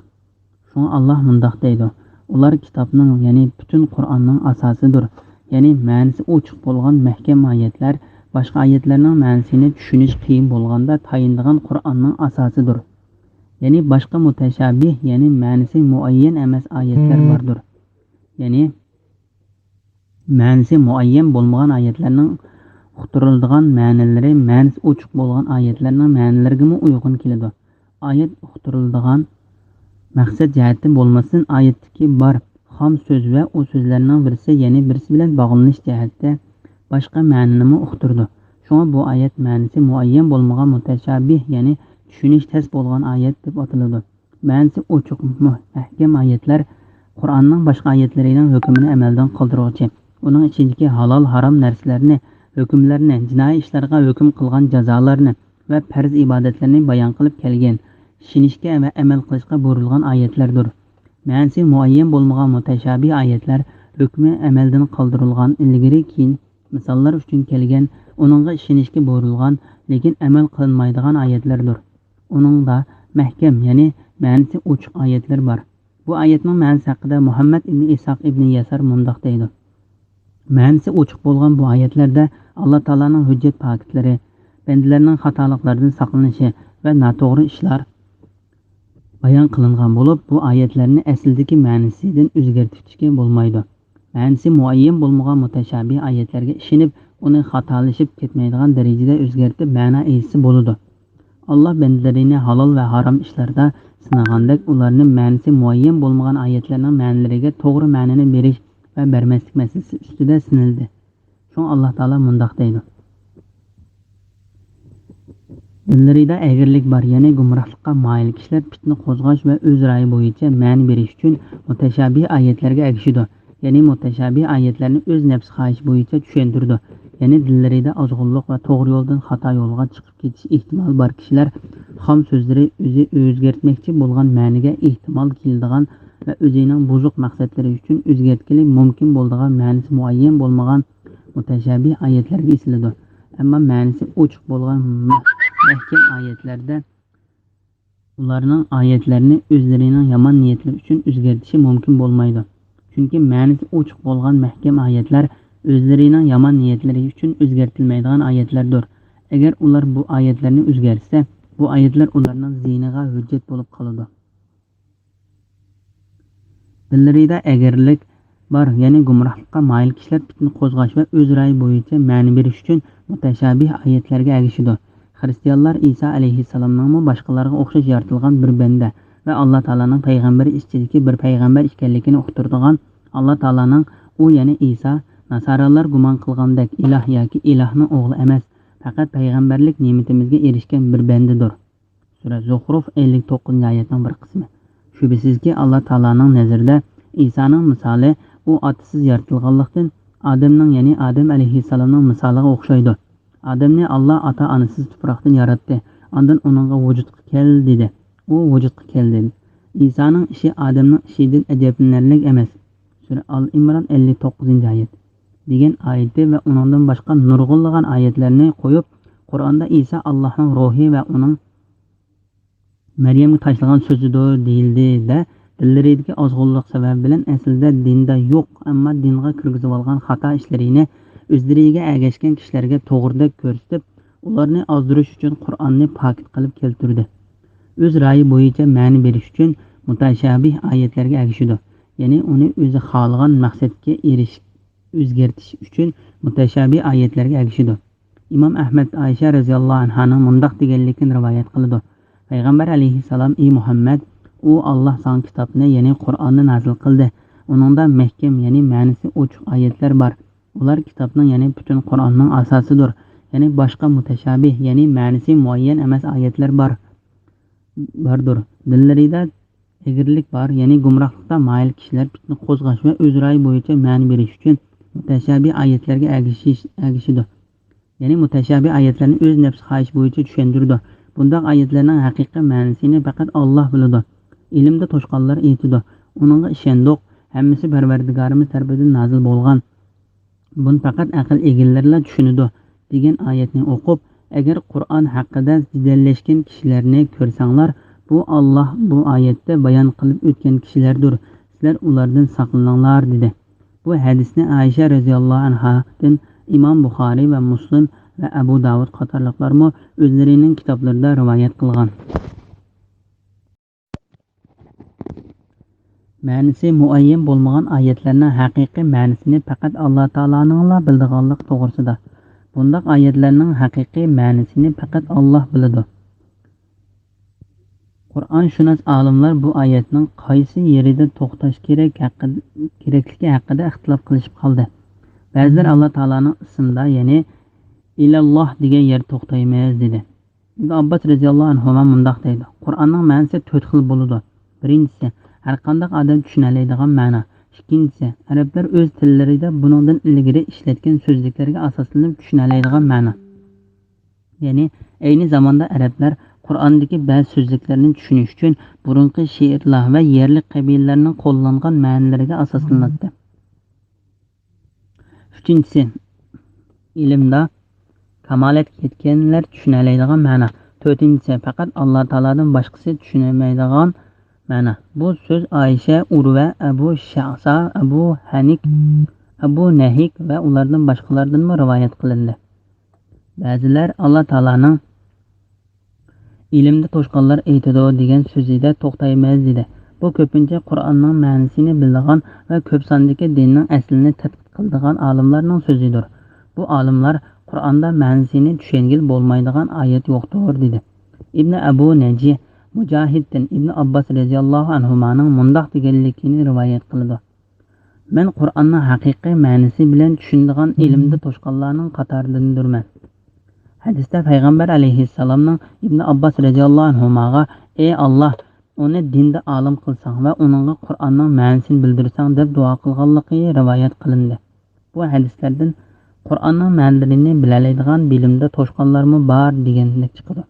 شۇڭا ئاللاھ مۇنداق دەيدۇ، ئۇلار كىتابنىڭ، يەنى پۈتۈن قۇرئاننىڭ ئاساسىدۇر. يەنى مەنىسى ئوچۇق بولغان مەھكەم ئايەتلەر باشقا ئايەتلەرنىڭ مەنىسىنى چۈشىنىش قىيىن بولغاندا تايىنىدىغان قۇرئاننىڭ ئاساسىدۇر. يەنى باشقا مۇتەشابىھ، يەنى مەنىسى مۇئەييەن ئەمەس ئايەتلەر باردۇر. يەنى مەنىسى مۇئەييەن بولمىغان ئايەتلەرنىڭ ئۇقتۇرۇلىدىغان مەنىلىرى مەنىسى ئوچۇق بولغان ئايەتلەرنىڭ مەنىلىرىگىمۇ ئۇيغۇن كېلىدۇ. ئايەت ئۇقتۇرۇلىدىغان مەقسەت جەھەتتىن بولماستىن، ئايەتتىكى بار خام سۆز ۋە ئۇ سۆزلەرنىڭ بىرسى يەنە بىرسى بىلەن باغلىنىش جەھەتتە باشقا مەنىنىمۇ ئۇقتۇرىدۇ. شۇڭا بۇ ئايەت مەنىسى مۇئەييەن بولمىغان مۇتەشابىھ، يەنى چۈشىنىش تەس بولغان ئايەت دەپ ئاتىلىدۇ. مەنىسى ئوچۇق، مۇھكەم ئايەتلەر قۇرئاننىڭ باشقا ئايەتلىرىنىڭ ھۆكمىنى ئەمەلدىن قالدۇرغۇچى، ئۇنىڭ ئىچىدىكى ھالال، ھارام نەرسىلەرنى، ھۆكۈملەرنى، جىنايى ئىشلارغا ھۆكۈم قىلغان جازالارنى ۋە پەرز ئىبادەتلەرنى بايان قىلىپ كەلگەن، ئىشىنىشكە ۋە ئەمەل قىلىشقا بۇيرۇلغان ئايەتلەردۇر. مەنىسى مۇئەييەن بولمىغان مۇتەشابىھ ئايەتلەر ھۆكمى ئەمەلدىن قالدۇرۇلغان، ئىلگىرى كېيىن مىساللار ئۈچۈن كەلگەن، ئۇنىڭغا ئىشىنىشكە بۇيرۇلغان، لېكىن ئەمەل قىلىنمايدىغان ئايەتلەردۇر. ئۇنىڭدا مەھكەم، يەنى مەنىسى ئوچۇق ئايەتلەر بار. بۇ ئايەتنىڭ مەنىسى ھەققىدە مۇھەممەد ئىبنى ئىسھاق ئىبنى يەسار مۇنداق دەيدۇ: مەنىسى ئوچۇق بولغان بۇ ئايەتلەردە ئاللا تائالانىڭ ھۆججەت پاكىتلىرى، بەندىلەرنىڭ خاتالىقلاردىن ساقلىنىشى ۋە ناتوغرا ئىشلار بايان قىلىنغان بولۇپ، بۇ ئايەتلەرنى ئەسلىدىكى مەنىسىدىن ئۆزگەرتىشكە بولمايدۇ. مەنىسى مۇئەييەن بولمىغان مۇتەشابىھ ئايەتلەرگە ئىشىنىپ، ئۇنى خاتالىشىپ كەتمەيدىغان دەرىجىدە ئۆزگەرتىپ، مەنا ئىگىسى بولىدۇ. ئاللا بەندىلىرىنى ھالال ۋە ھارام ئىشلاردا سىنىغاندەك، ئۇلارنى مەنىسى مۇئەييەن بولمىغان ئايەتلەرنىڭ مەنىلىرىگە توغرا مەنىنى بېرىش ۋە بەرمەسلىك مەسىلىسى ئۈستىدە سىنىلدى. شۇڭا ئاللا تائالا مۇنداق دەيدۇ: دىللىرىدا ئەگرىلىك بار، يەنى گۇمراھلىققا مايىل كىشىلەر پىتنە قوزغاش ۋە ئۆز رايى بويىچە مەنە بېرىش ئۈچۈن مۇتەشابىھ ئايەتلەرگە ئەگىشىدۇ، يەنى مۇتەشابىھ ئايەتلەرنى ئۆز نەپسى خاھىشى بويىچە چۈشەندۈرىدۇ، يەنى دىللىرىدا ئازغۇنلۇق ۋە توغرا يولدىن خاتا يولغا چىقىپ كېتىش ئېھتىمالى بار كىشىلەر خام سۆزلىرى ئۆزى ئۆزگەرتمەكچى بولغان مەنىگە ئېھتىمال كېلىدىغان ۋە ئۆزىنىڭ بۇزۇق مەقسەتلىرى ئۈچۈن ئۆزگەرتكىلى مۇمكىن بولىدىغان مەنىسى مۇئەييەن بولمىغان مۇتەشابىھ ئايەتلەرگە ئېسىلىدۇ. ئەمما مەنىسى ئوچۇق بولغان مەھكەم ئايەتلەردە ئۇلارنىڭ ئايەتلەرنى ئۆزلىرىنىڭ يامان نىيەتلىرى ئۈچۈن ئۆزگەرتىشى مۇمكىن بولمايدۇ. چۈنكى مەنىسى ئوچۇق بولغان مەھكەم ئايەتلەر ئۆزلىرىنىڭ يامان نىيەتلىرى ئۈچۈن ئۆزگەرتىلمەيدىغان ئايەتلەردۇر. ئەگەر ئۇلار بۇ ئايەتلەرنى ئۆزگەرتسە، بۇ ئايەتلەر ئۇلارنىڭ زىيىنىغا ھۆججەت بولۇپ قالىدۇ. دىللىرىدا ئەگرىلىك بار، يەنى گۇمراھلىققا مايىل كىشىلەر پىتنە قوزغاش ۋە ئۆز رايى بويىچە مەنە بېرىش ئۈچۈن مۇتەشابىھ ئايەتلەرگە ئەگىشىدۇ. خىرىستىيانلار ئىسا ئەلەيھىسسالامنىڭمۇ باشقىلارغا ئوخشاش يارىتىلغان بىر بەندە ۋە ئاللا تائالانىڭ پەيغەمبىرى ئىچىدىكى بىر پەيغەمبەر ئىكەنلىكىنى ئۇقتۇرىدىغان، ئاللا تائالانىڭ ئۇ، يەنى ئىسا، ناسارالار گۇمان قىلغاندەك ئىلاھ ياكى ئىلاھنىڭ ئوغلى ئەمەس، پەقەت پەيغەمبەرلىك نېمىتىمىزگە ئېرىشكەن بىر بەندىدۇر. سۈرە زۇخرۇف، ئەللىك توققۇزىنچى ئايەتنىڭ بىر قىسمى. شۈبھىسىزكى، ئاللا تائالانىڭ نەزىرىدە ئىسانىڭ مىسالى ئۇ ئاتىسىز يارىتىلغانلىقتىن، ئادەمنىڭ، يەنى ئادەم ئەلەيھىسسالامنىڭ مىسالىغا ئوخشايدۇ. ئادەمنى ئاللا ئاتا-ئانىسىز تۇپراقتىن ياراتتى. ئاندىن ئۇنىڭغا ۋۇجۇدقا كەل دېدى. ئۇ ۋۇجۇدقا كەلدى. ئىسانىڭ ئىشى ئادەمنىڭ ئىشىدىن ئەجەبلىنەرلىك ئەمەس. سۈرە ئال ئىمران ئەللىك توققۇزىنچى ئايەت. دېگەن ئايىتى ۋە ئۇنىڭدىن باشقا نۇرغۇنلىغان ئايەتلەرنى قويۇپ، قۇرئاندا ئىسا ئاللاھنىڭ روھى ۋە ئۇنىڭ مەريەمگە تاشلىغان سۆزىدۇر دېيىلدى-دە، دىللىرىدىكى ئازغۇنلۇق سەۋەبى بىلەن ئەسلىدە دىندا يوق، ئەمما دىنغا كىرگۈزۈۋالغان خاتا ئىشلىرىنى ئۆزلىرىگە ئەگەشكەن كىشىلەرگە توغرىدەك كۆرسىتىپ، ئۇلارنى ئازدۇرۇش ئۈچۈن قۇرئاننى پاكىت قىلىپ كەلتۈردى. ئۆز رايى بويىچە مەنە بېرىش ئۈچۈن مۇتەشابىھ ئايەتلەرگە ئەگىشىدۇ، يەنى ئۇنى ئۆزى خالىغان مەقسەتكە ئېرىش-، ئۆزگەرتىش ئۈچۈن مۇتەشابىھ ئايەتلەرگە ئەگىشىدۇ. ئىمام ئەھمەد ئائىشە رەزىياللاھۇ ئەنھانىڭ مۇنداق دېگەنلىكىنى رىۋايەت قىلىدۇ: پەيغەمبەر ئەلەيھىسسالام: «ئى مۇھەممەد، ئۇ، ئاللاھ ساڭا كىتابنى، يەنى قۇرئاننى نازىل قىلدى. ئۇنىڭدا مەھكەم، يەنى مەنىسى ئوچۇق ئايەتلەر بار. ئۇلار كىتابنىڭ، يەنى پۈتۈن قۇرئاننىڭ ئاساسىدۇر. يەنى باشقا مۇتەشابىھ، يەنى مەنىسى مۇئەييەن ئەمەس ئايەتلەر بار، باردۇر. دىللىرىدا ئېگرىلىك بار، يەنى گۇمراھلىقتا مايىل كىشىلەر پىتنە قوزغاش ۋە ئۆز رايى بويىچە مەنە بېرىش ئۈچۈن مۇتەشابىھ ئايەتلەرگە ئەگىشىش-، ئەگىشىدۇ. يەنى مۇتەشابىھ ئايەتلەرنى ئۆز نەپسى خاھىشى بويىچە چۈشەندۈرىدۇ. بۇنداق ئايەتلەرنىڭ ھەقىقىي مەنىسىنى پەقەت ئاللاھ بىلىدۇ. ئىلىمدە توشقانلار ئېيتىدۇ: ئۇنىڭغا ئىشەندۇق، ھەممىسى پەرۋەردىگارىمىز تەرىپىدىن نازىل بولغان. بۇنى پەقەت ئەقىل ئىگىلىرىلا چۈشىنىدۇ» دېگەن ئايەتنى ئوقۇپ، ئەگەر قۇرئان ھەققىدە جېدەللەشكەن كىشىلەرنى كۆرسەڭلار، بۇ، ئاللاھ بۇ ئايەتتە بايان قىلىپ ئۆتكەن كىشىلەردۇر، سىلەر ئۇلاردىن ساقلىنىڭلار، دېدى. بۇ ھەدىسنى ئائىشە رەزىياللاھۇ ئەنھادىن ئىمام بۇخارىي ۋە مۇسلىم ۋە ئەبۇ داۋۇد قاتارلىقلارمۇ ئۆزلىرىنىڭ كىتابلىرىدا رىۋايەت قىلغان. مەنىسى مۇئەييەن بولمىغان ئايەتلەرنىڭ ھەقىقىي مەنىسىنى پەقەت ئاللا تائالانىڭلا بىلىدىغانلىقى توغرىسىدا. بۇنداق ئايەتلەرنىڭ ھەقىقىي مەنىسىنى پەقەت ئاللا بىلىدۇ. قۇرئانشۇناس ئالىملار بۇ ئايەتنىڭ قايسى يېرىدە توختاش كېرەك ھەققىدە، كېرەكلىكى ھەققىدە ئىختىلاپ قىلىشىپ قالدى. بەزىلەر ئاللا تائالانىڭ ئىسمىدا، يەنى ئىلەللاھ دېگەن يەردە توختايمىز، دېدى. ئىبن ئابباس رەزىياللاھۇ ئەنھۇما مۇنداق دەيدۇ: قۇرئاننىڭ مەنىسى تۆت خىل بولىدۇ. بىرىنچىسى، ھەرقانداق ئادەم چۈشىنەلەيدىغان مەنا. ئىككىنچىسى، ئەرەبلەر ئۆز تىللىرىدا بۇنىڭدىن ئىلگىرى ئىشلەتكەن سۆزلۈكلەرگە ئاساسلىنىپ چۈشىنەلەيدىغان مەنا. يەنى، ئەينى زاماندا ئەرەبلەر قۇرئاندىكى بەزى سۆزلۈكلەرنى چۈشىنىش ئۈچۈن بۇرۇنقى شىئىرلار ۋە يەرلىك قەبىلىلەرنىڭ قوللانغان مەنىلىرىگە ئاساسلىناتتى. ئۈچىنچىسى، ئىلىمدا كامالەتكە يەتكەنلەر چۈشىنەلەيدىغان مەنا. تۆتىنچىسى، پەقەت ئاللا تائالادىن باشقىسى چۈشىنەلمەيدىغان مەنا. بۇ سۆز ئائىشە، ئۇرۋە، ئەبۇ شەئسا، ئەبۇ ھەنىك، ئەبۇ نەھىك ۋە ئۇلاردىن باشقىلاردىنمۇ رىۋايەت قىلىندى. بەزىلەر ئاللا تائالانىڭ ئىلىمدە توشقانلار ئېيتىدۇ دېگەن سۆزىدە توختايمىز، دېدى. بۇ كۆپىنچە قۇرئاننىڭ مەنىسىنى بىلىدىغان ۋە كۆپ ساندىكى دىننىڭ ئەسلىنى تەتقىق قىلىدىغان ئالىملارنىڭ سۆزىدۇر. بۇ ئالىملار قۇرئاندا مەنىسىنى چۈشەنگىلى بولمايدىغان ئايەت يوقتۇر، دېدى. ئىبنى ئەبۇ نەجى مۇجاھىدتىن ئىبنى ئابباس رەزىياللاھۇ ئەنھۇمانىڭ مۇنداق دېگەنلىكىنى رىۋايەت قىلىدۇ: مەن قۇرئاننىڭ ھەقىقىي مەنىسى بىلەن چۈشىنىدىغان ئىلىمدە توشقانلارنىڭ قاتارىدىندۇرمەن. ھەدىستە پەيغەمبەر ئەلەيھىسسالامنىڭ ئىبنى ئابباس رەزىياللاھۇ ئەنھۇماغا: «ئەي ئاللاھ، ئۇنى دىندا ئالىم قىلساڭ ۋە ئۇنىڭغا قۇرئاننىڭ مەنىسىنى بىلدۈرسەڭ» دەپ دۇئا قىلغانلىقى رىۋايەت قىلىندى. بۇ ھەدىسلەردىن قۇرئاننىڭ مەنىلىرىنى بىلەلەيدىغان بىلىمدە توشقانلارمۇ بار دېگەنلىك چىقىدۇ.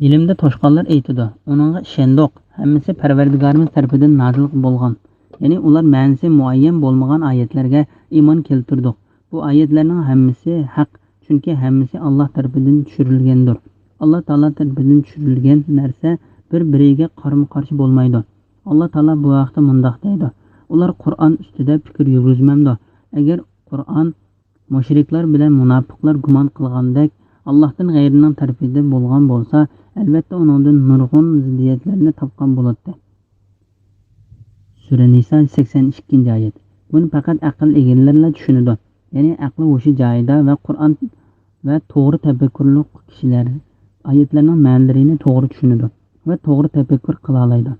ئىلىمدە توشقانلار ئېيتىدۇ: «ئۇنىڭغا ئىشەندۇق، ھەممىسى پەرۋەردىگارىمىز تەرىپىدىن نازىل بولغان»، يەنى ئۇلار مەنىسى مۇئەييەن بولمىغان ئايەتلەرگە ئىمان كەلتۈردۇق. بۇ ئايەتلەرنىڭ ھەممىسى ھەق، چۈنكى ھەممىسى ئاللاھ تەرىپىدىن چۈشۈرۈلگەندۇر. ئاللاھ تائالا تەرىپىدىن چۈشۈرۈلگەن نەرسە بىر-بىرىگە قارىمۇ-قارشى بولمايدۇ. ئاللاھ تائالا بۇ ھەقتە مۇنداق دەيدۇ: «ئۇلار قۇرئان ئۈستىدە پىكىر يۈرگۈزمەمدۇ؟ ئەگەر قۇرئان مۇشرىكلار بىلەن مۇناپىقلار گۇمان قىلغاندەك ئاللاھتىن غەيرىنىڭ تەرىپىدە بولغان بولسا، ئەلۋەتتە ئۇنىڭدىن نۇرغۇن زىددىيەتلەرنى تاپقان بولاتتى.» سۈرە نىسا، سەكسەن ئىككىنچى ئايەت. بۇنى پەقەت ئەقىل ئىگىلىرىلا چۈشىنىدۇ. يەنى ئەقلى ھوشى جايىدا ۋە قۇرئان ۋە توغرا تەپەككۇرلۇق كىشىلەر ئايەتلەرنىڭ مەنىلىرىنى توغرا چۈشىنىدۇ ۋە توغرا تەپەككۇر قىلالايدۇ.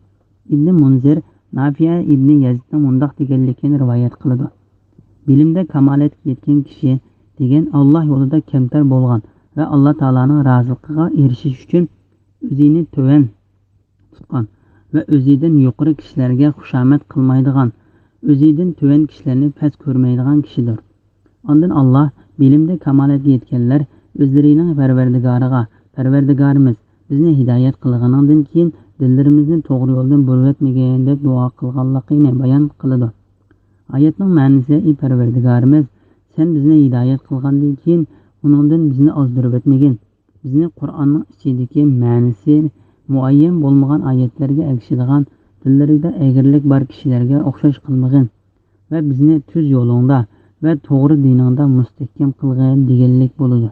ئىبنى مۇنزىر نافىئە ئىبنى يەزىدنىڭ مۇنداق دېگەنلىكىنى رىۋايەت قىلىدۇ: «بىلىمدە كامالەتكە يەتكەن كىشى دېگەن ئاللاھ يولىدا كەمتەر بولغان ۋە ئاللاھ تائالانىڭ رازىلىقىغا ئېرىشىش ئۈچۈن ئۆزىنى تۆۋەن تۇتقان ۋە ئۆزىدىن يۇقىرى كىشىلەرگە خۇشامەت قىلمايدىغان، ئۆزىدىن تۆۋەن كىشىلەرنى پەس كۆرمەيدىغان كىشىدۇر.» ئاندىن ئاللاھ: «بىلىمدە كامالەتكە يەتكەنلەر ئۆزلىرىنىڭ پەرۋەردىگارىغا، پەرۋەردىگارىمىز، بىزنى ھىدايەت قىلغىنىڭدىن كېيىن دىللىرىمىزنى توغرا يولدىن بۇرۇۋەتمىگىن» دەپ دۇئا قىلغانلىقىنى بايان قىلىدۇ. ئايەتنىڭ مەنىسى: ئى پەرۋەردىگارىمىز، سەن بىزنى ھىدايەت قىلغاندىن كېيىن ئۇنىڭدىن بىزنى ئازدۇرۇۋەتمىگىن. بىزنى قۇرئاننىڭ ئىچىدىكى مەنىسى مۇئەييەن بولمىغان ئايەتلەرگە ئەگىشىدىغان، دىللىرىدا ئەگرىلىك بار كىشىلەرگە ئوخشاش قىلمىغىن ۋە بىزنى تۈز يولۇڭدا ۋە توغرا دىنىڭدا مۇستەھكەم قىلغىن دېگەنلىك بولىدۇ.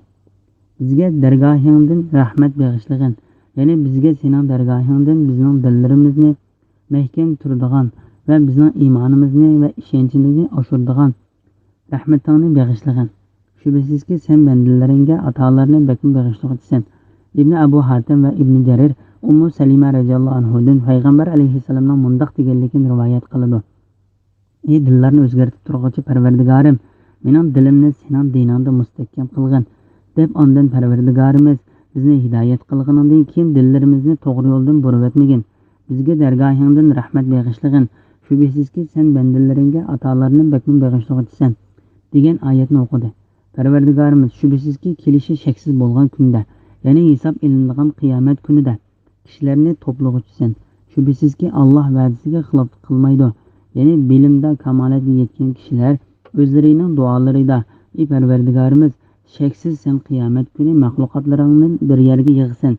بىزگە دەرگاھىڭدىن رەھمەت بېغىشلىغىن، يەنى بىزگە سېنىڭ دەرگاھىڭدىن بىزنىڭ دىللىرىمىزنى مەھكەم تۇرىدىغان ۋە بىزنىڭ ئىمانىمىزنى ۋە ئىشەنچىمىزنى ئاشۇرىدىغان رەھمىتىڭنى بېغىشلىغىن. شۈبھىسىزكى، سەن بەندىلىرىڭگە ئاتالارنى بەكمۇ بېغىشلىغۇچىسەن. ئىبنى ئەبۇ ھاتىم ۋە ئىبنى جەرىر ئۇممۇ سەلىمە رەزىياللاھۇ ئەنھۇدىن پەيغەمبەر ئەلەيھىسسالامنىڭ مۇنداق دېگەنلىكىنى رىۋايەت قىلىدۇ: «ئى دىللارنى ئۆزگەرتىپ تۇرغۇچى پەرۋەردىگارىم، مېنىڭ دىلىمنى سېنىڭ دىنىڭدا مۇستەھكەم قىلغىن» دەپ، ئاندىن پەرۋەردىگارىمىز بىزنى ھىدايەت قىلغىنىڭدىن كېيىن دىللىرىمىزنى توغرا يولدىن بۇرۇۋەتمىگىن. بىزگە دەرگاھىڭدىن رەھمەت بېغىشلىغىن. شۈبھىسىزكى، سەن بەندىلىرىڭگە ئاتالارنى بەكمۇ بېغىشلىغۇچىسەن، دېگەن ئايەتنى ئوقۇدى. پەرۋەردىگارىمىز، شۈبھىسىزكى، كېلىشى شەكسىز بولغان كۈندە، يەنى ھېساب ئېلىنىدىغان قىيامەت كۈنىدە كىشىلەرنى توپلىغۇچىسەن. شۈبھىسىزكى، ئاللاھ ۋەدىسىگە خىلاپلىق قىلمايدۇ. يەنى بىلىمدە كامالەتكە يەتكەن كىشىلەر ئۆزلىرىنىڭ دۇئالىرىدا، ئى پەرۋەردىگارىمىز، شەكسىز سەن قىيامەت كۈنى مەخلۇقاتلىرىڭنى بىر يەرگە يىغىسەن.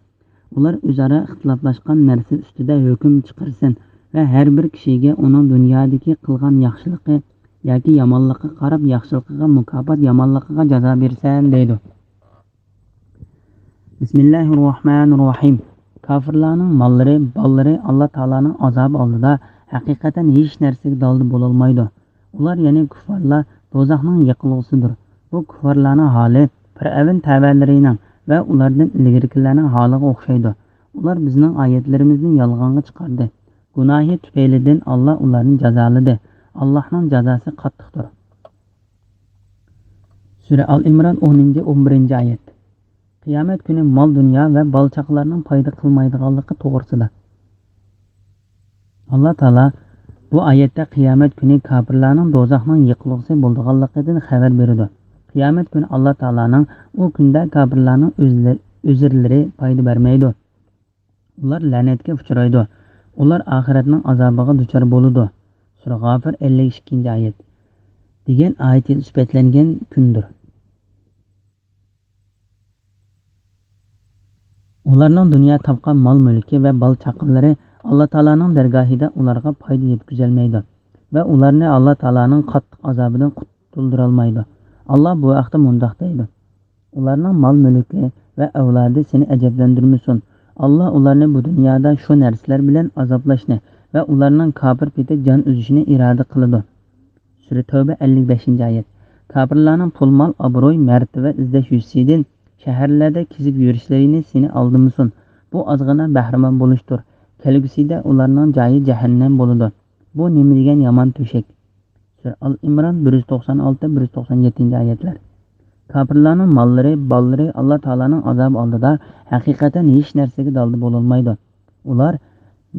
ئۇلار ئۆزئارا ئىختىلاپلاشقان نەرسە ئۈستىدە ھۆكۈم چىقىرىسەن ۋە ھەر بىر كىشىگە ئۇنىڭ دۇنيادىكى قىلغان ياخشىلىقى ياكى يامانلىقىغا قاراپ ياخشىلىقىغا مۇكاپات، يامانلىقىغا جازا بېرىسەن، دەيدۇ. بىسمىللاھىررەھمانىررەھىم. كاپىرلارنىڭ ماللىرى، بالىلىرى ئاللا تائالانىڭ ئازابى ئالدىدا ھەقىقەتەن ھېچ نەرسىگە دالدا بولالمايدۇ. ئۇلار، يەنى كۇففارلار، دوزاخنىڭ يېقىلغۇسىدۇر. بۇ كۇففارلارنىڭ ھالى پىرئەۋن تەۋەلىرىنىڭ ۋە ئۇلاردىن ئىلگىرىكىلەرنىڭ ھالىغا ئوخشايدۇ. ئۇلار بىزنىڭ ئايەتلىرىمىزنى يالغانغا چىقاردى. گۇناھى تۈپەيلىدىن ئاللا ئۇلارنى جازالىدى. ئاللانىڭ جازاسى قاتتىقتۇر. سۈرە ئال ئىمران، ئونىنچى، ئون بىرىنچى ئايەت. قىيامەت كۈنى مال-دۇنيا ۋە بالا-چاقىلارنىڭ پايدا قىلمايدىغانلىقى توغرىسىدا. ئاللا تائالا بۇ ئايەتتە قىيامەت كۈنى كاپىرلارنىڭ دوزاخنىڭ يېقىلغۇسى بولىدىغانلىقىدىن خەۋەر بېرىدۇ. قىيامەت كۈنى ئاللا تائالانىڭ ئۇ كۈندە كاپىرلارنىڭ ئۆزلە-، ئۆزرىلىرى پايدا بەرمەيدۇ. ئۇلار لەنەتكە ئۇچرايدۇ. ئۇلار ئاخىرەتنىڭ ئازابىغا دۇچار بولىدۇ. سۈرە غافىر، ئەللىك ئىككىنچى ئايەت. دېگەن ئايىتى سۈپەتلەنگەن كۈندۇر. ئۇلارنىڭ دۇنيا تاپقان مال-مۈلكى ۋە بالا-چاقىلىرى ئاللا تائالانىڭ دەرگاھىدا ئۇلارغا پايدا يەتكۈزەلمەيدۇ ۋە ئۇلارنى ئاللا تائالانىڭ قاتتىق ئازابىدىن قۇتۇلدۇرالمايدۇ. ئاللا بۇ ھەقتە مۇنداق دەيدۇ: «ئۇلارنىڭ مال-مۈلكى ۋە ئەۋلادى سېنى ئەجەبلەندۈرمىسۇن. ئاللا ئۇلارنى بۇ دۇنيادا شۇ نەرسىلەر بىلەن ئازابلاشنى ۋە ئۇلارنىڭ كاپىر پېتى جان ئۈزۈشىنى ئىرادە قىلىدۇ.» سۈرە تەۋبە، ئەللىك بەشىنچى ئايەت. كاپىرلارنىڭ پۇل-مال، ئابرۇي، مەرتىۋە ئىزدەش يۈزىسىدىن شەھەرلەردە كېزىپ يۈرۈشلىرىنى سېنى ئالدىمىسۇن. بۇ ئازغىنا بەھرىمەن بولۇشتۇر. كەلگۈسىدە ئۇلارنىڭ جايى جەھەننەم بولىدۇ. بۇ نېمە دېگەن يامان تۆشەك! سۈرە ئال ئىمران، بىر يۈز توقسان ئالتە، بىر يۈز توقسان يەتتىنچى ئايەتلەر. كاپىرلارنىڭ ماللىرى، بالىلىرى ئاللا تائالانىڭ ئازابى ئالدىدا ھەقىقەتەن ھېچ نەرسىگە دالدا بولالمايدۇ. ئۇلار،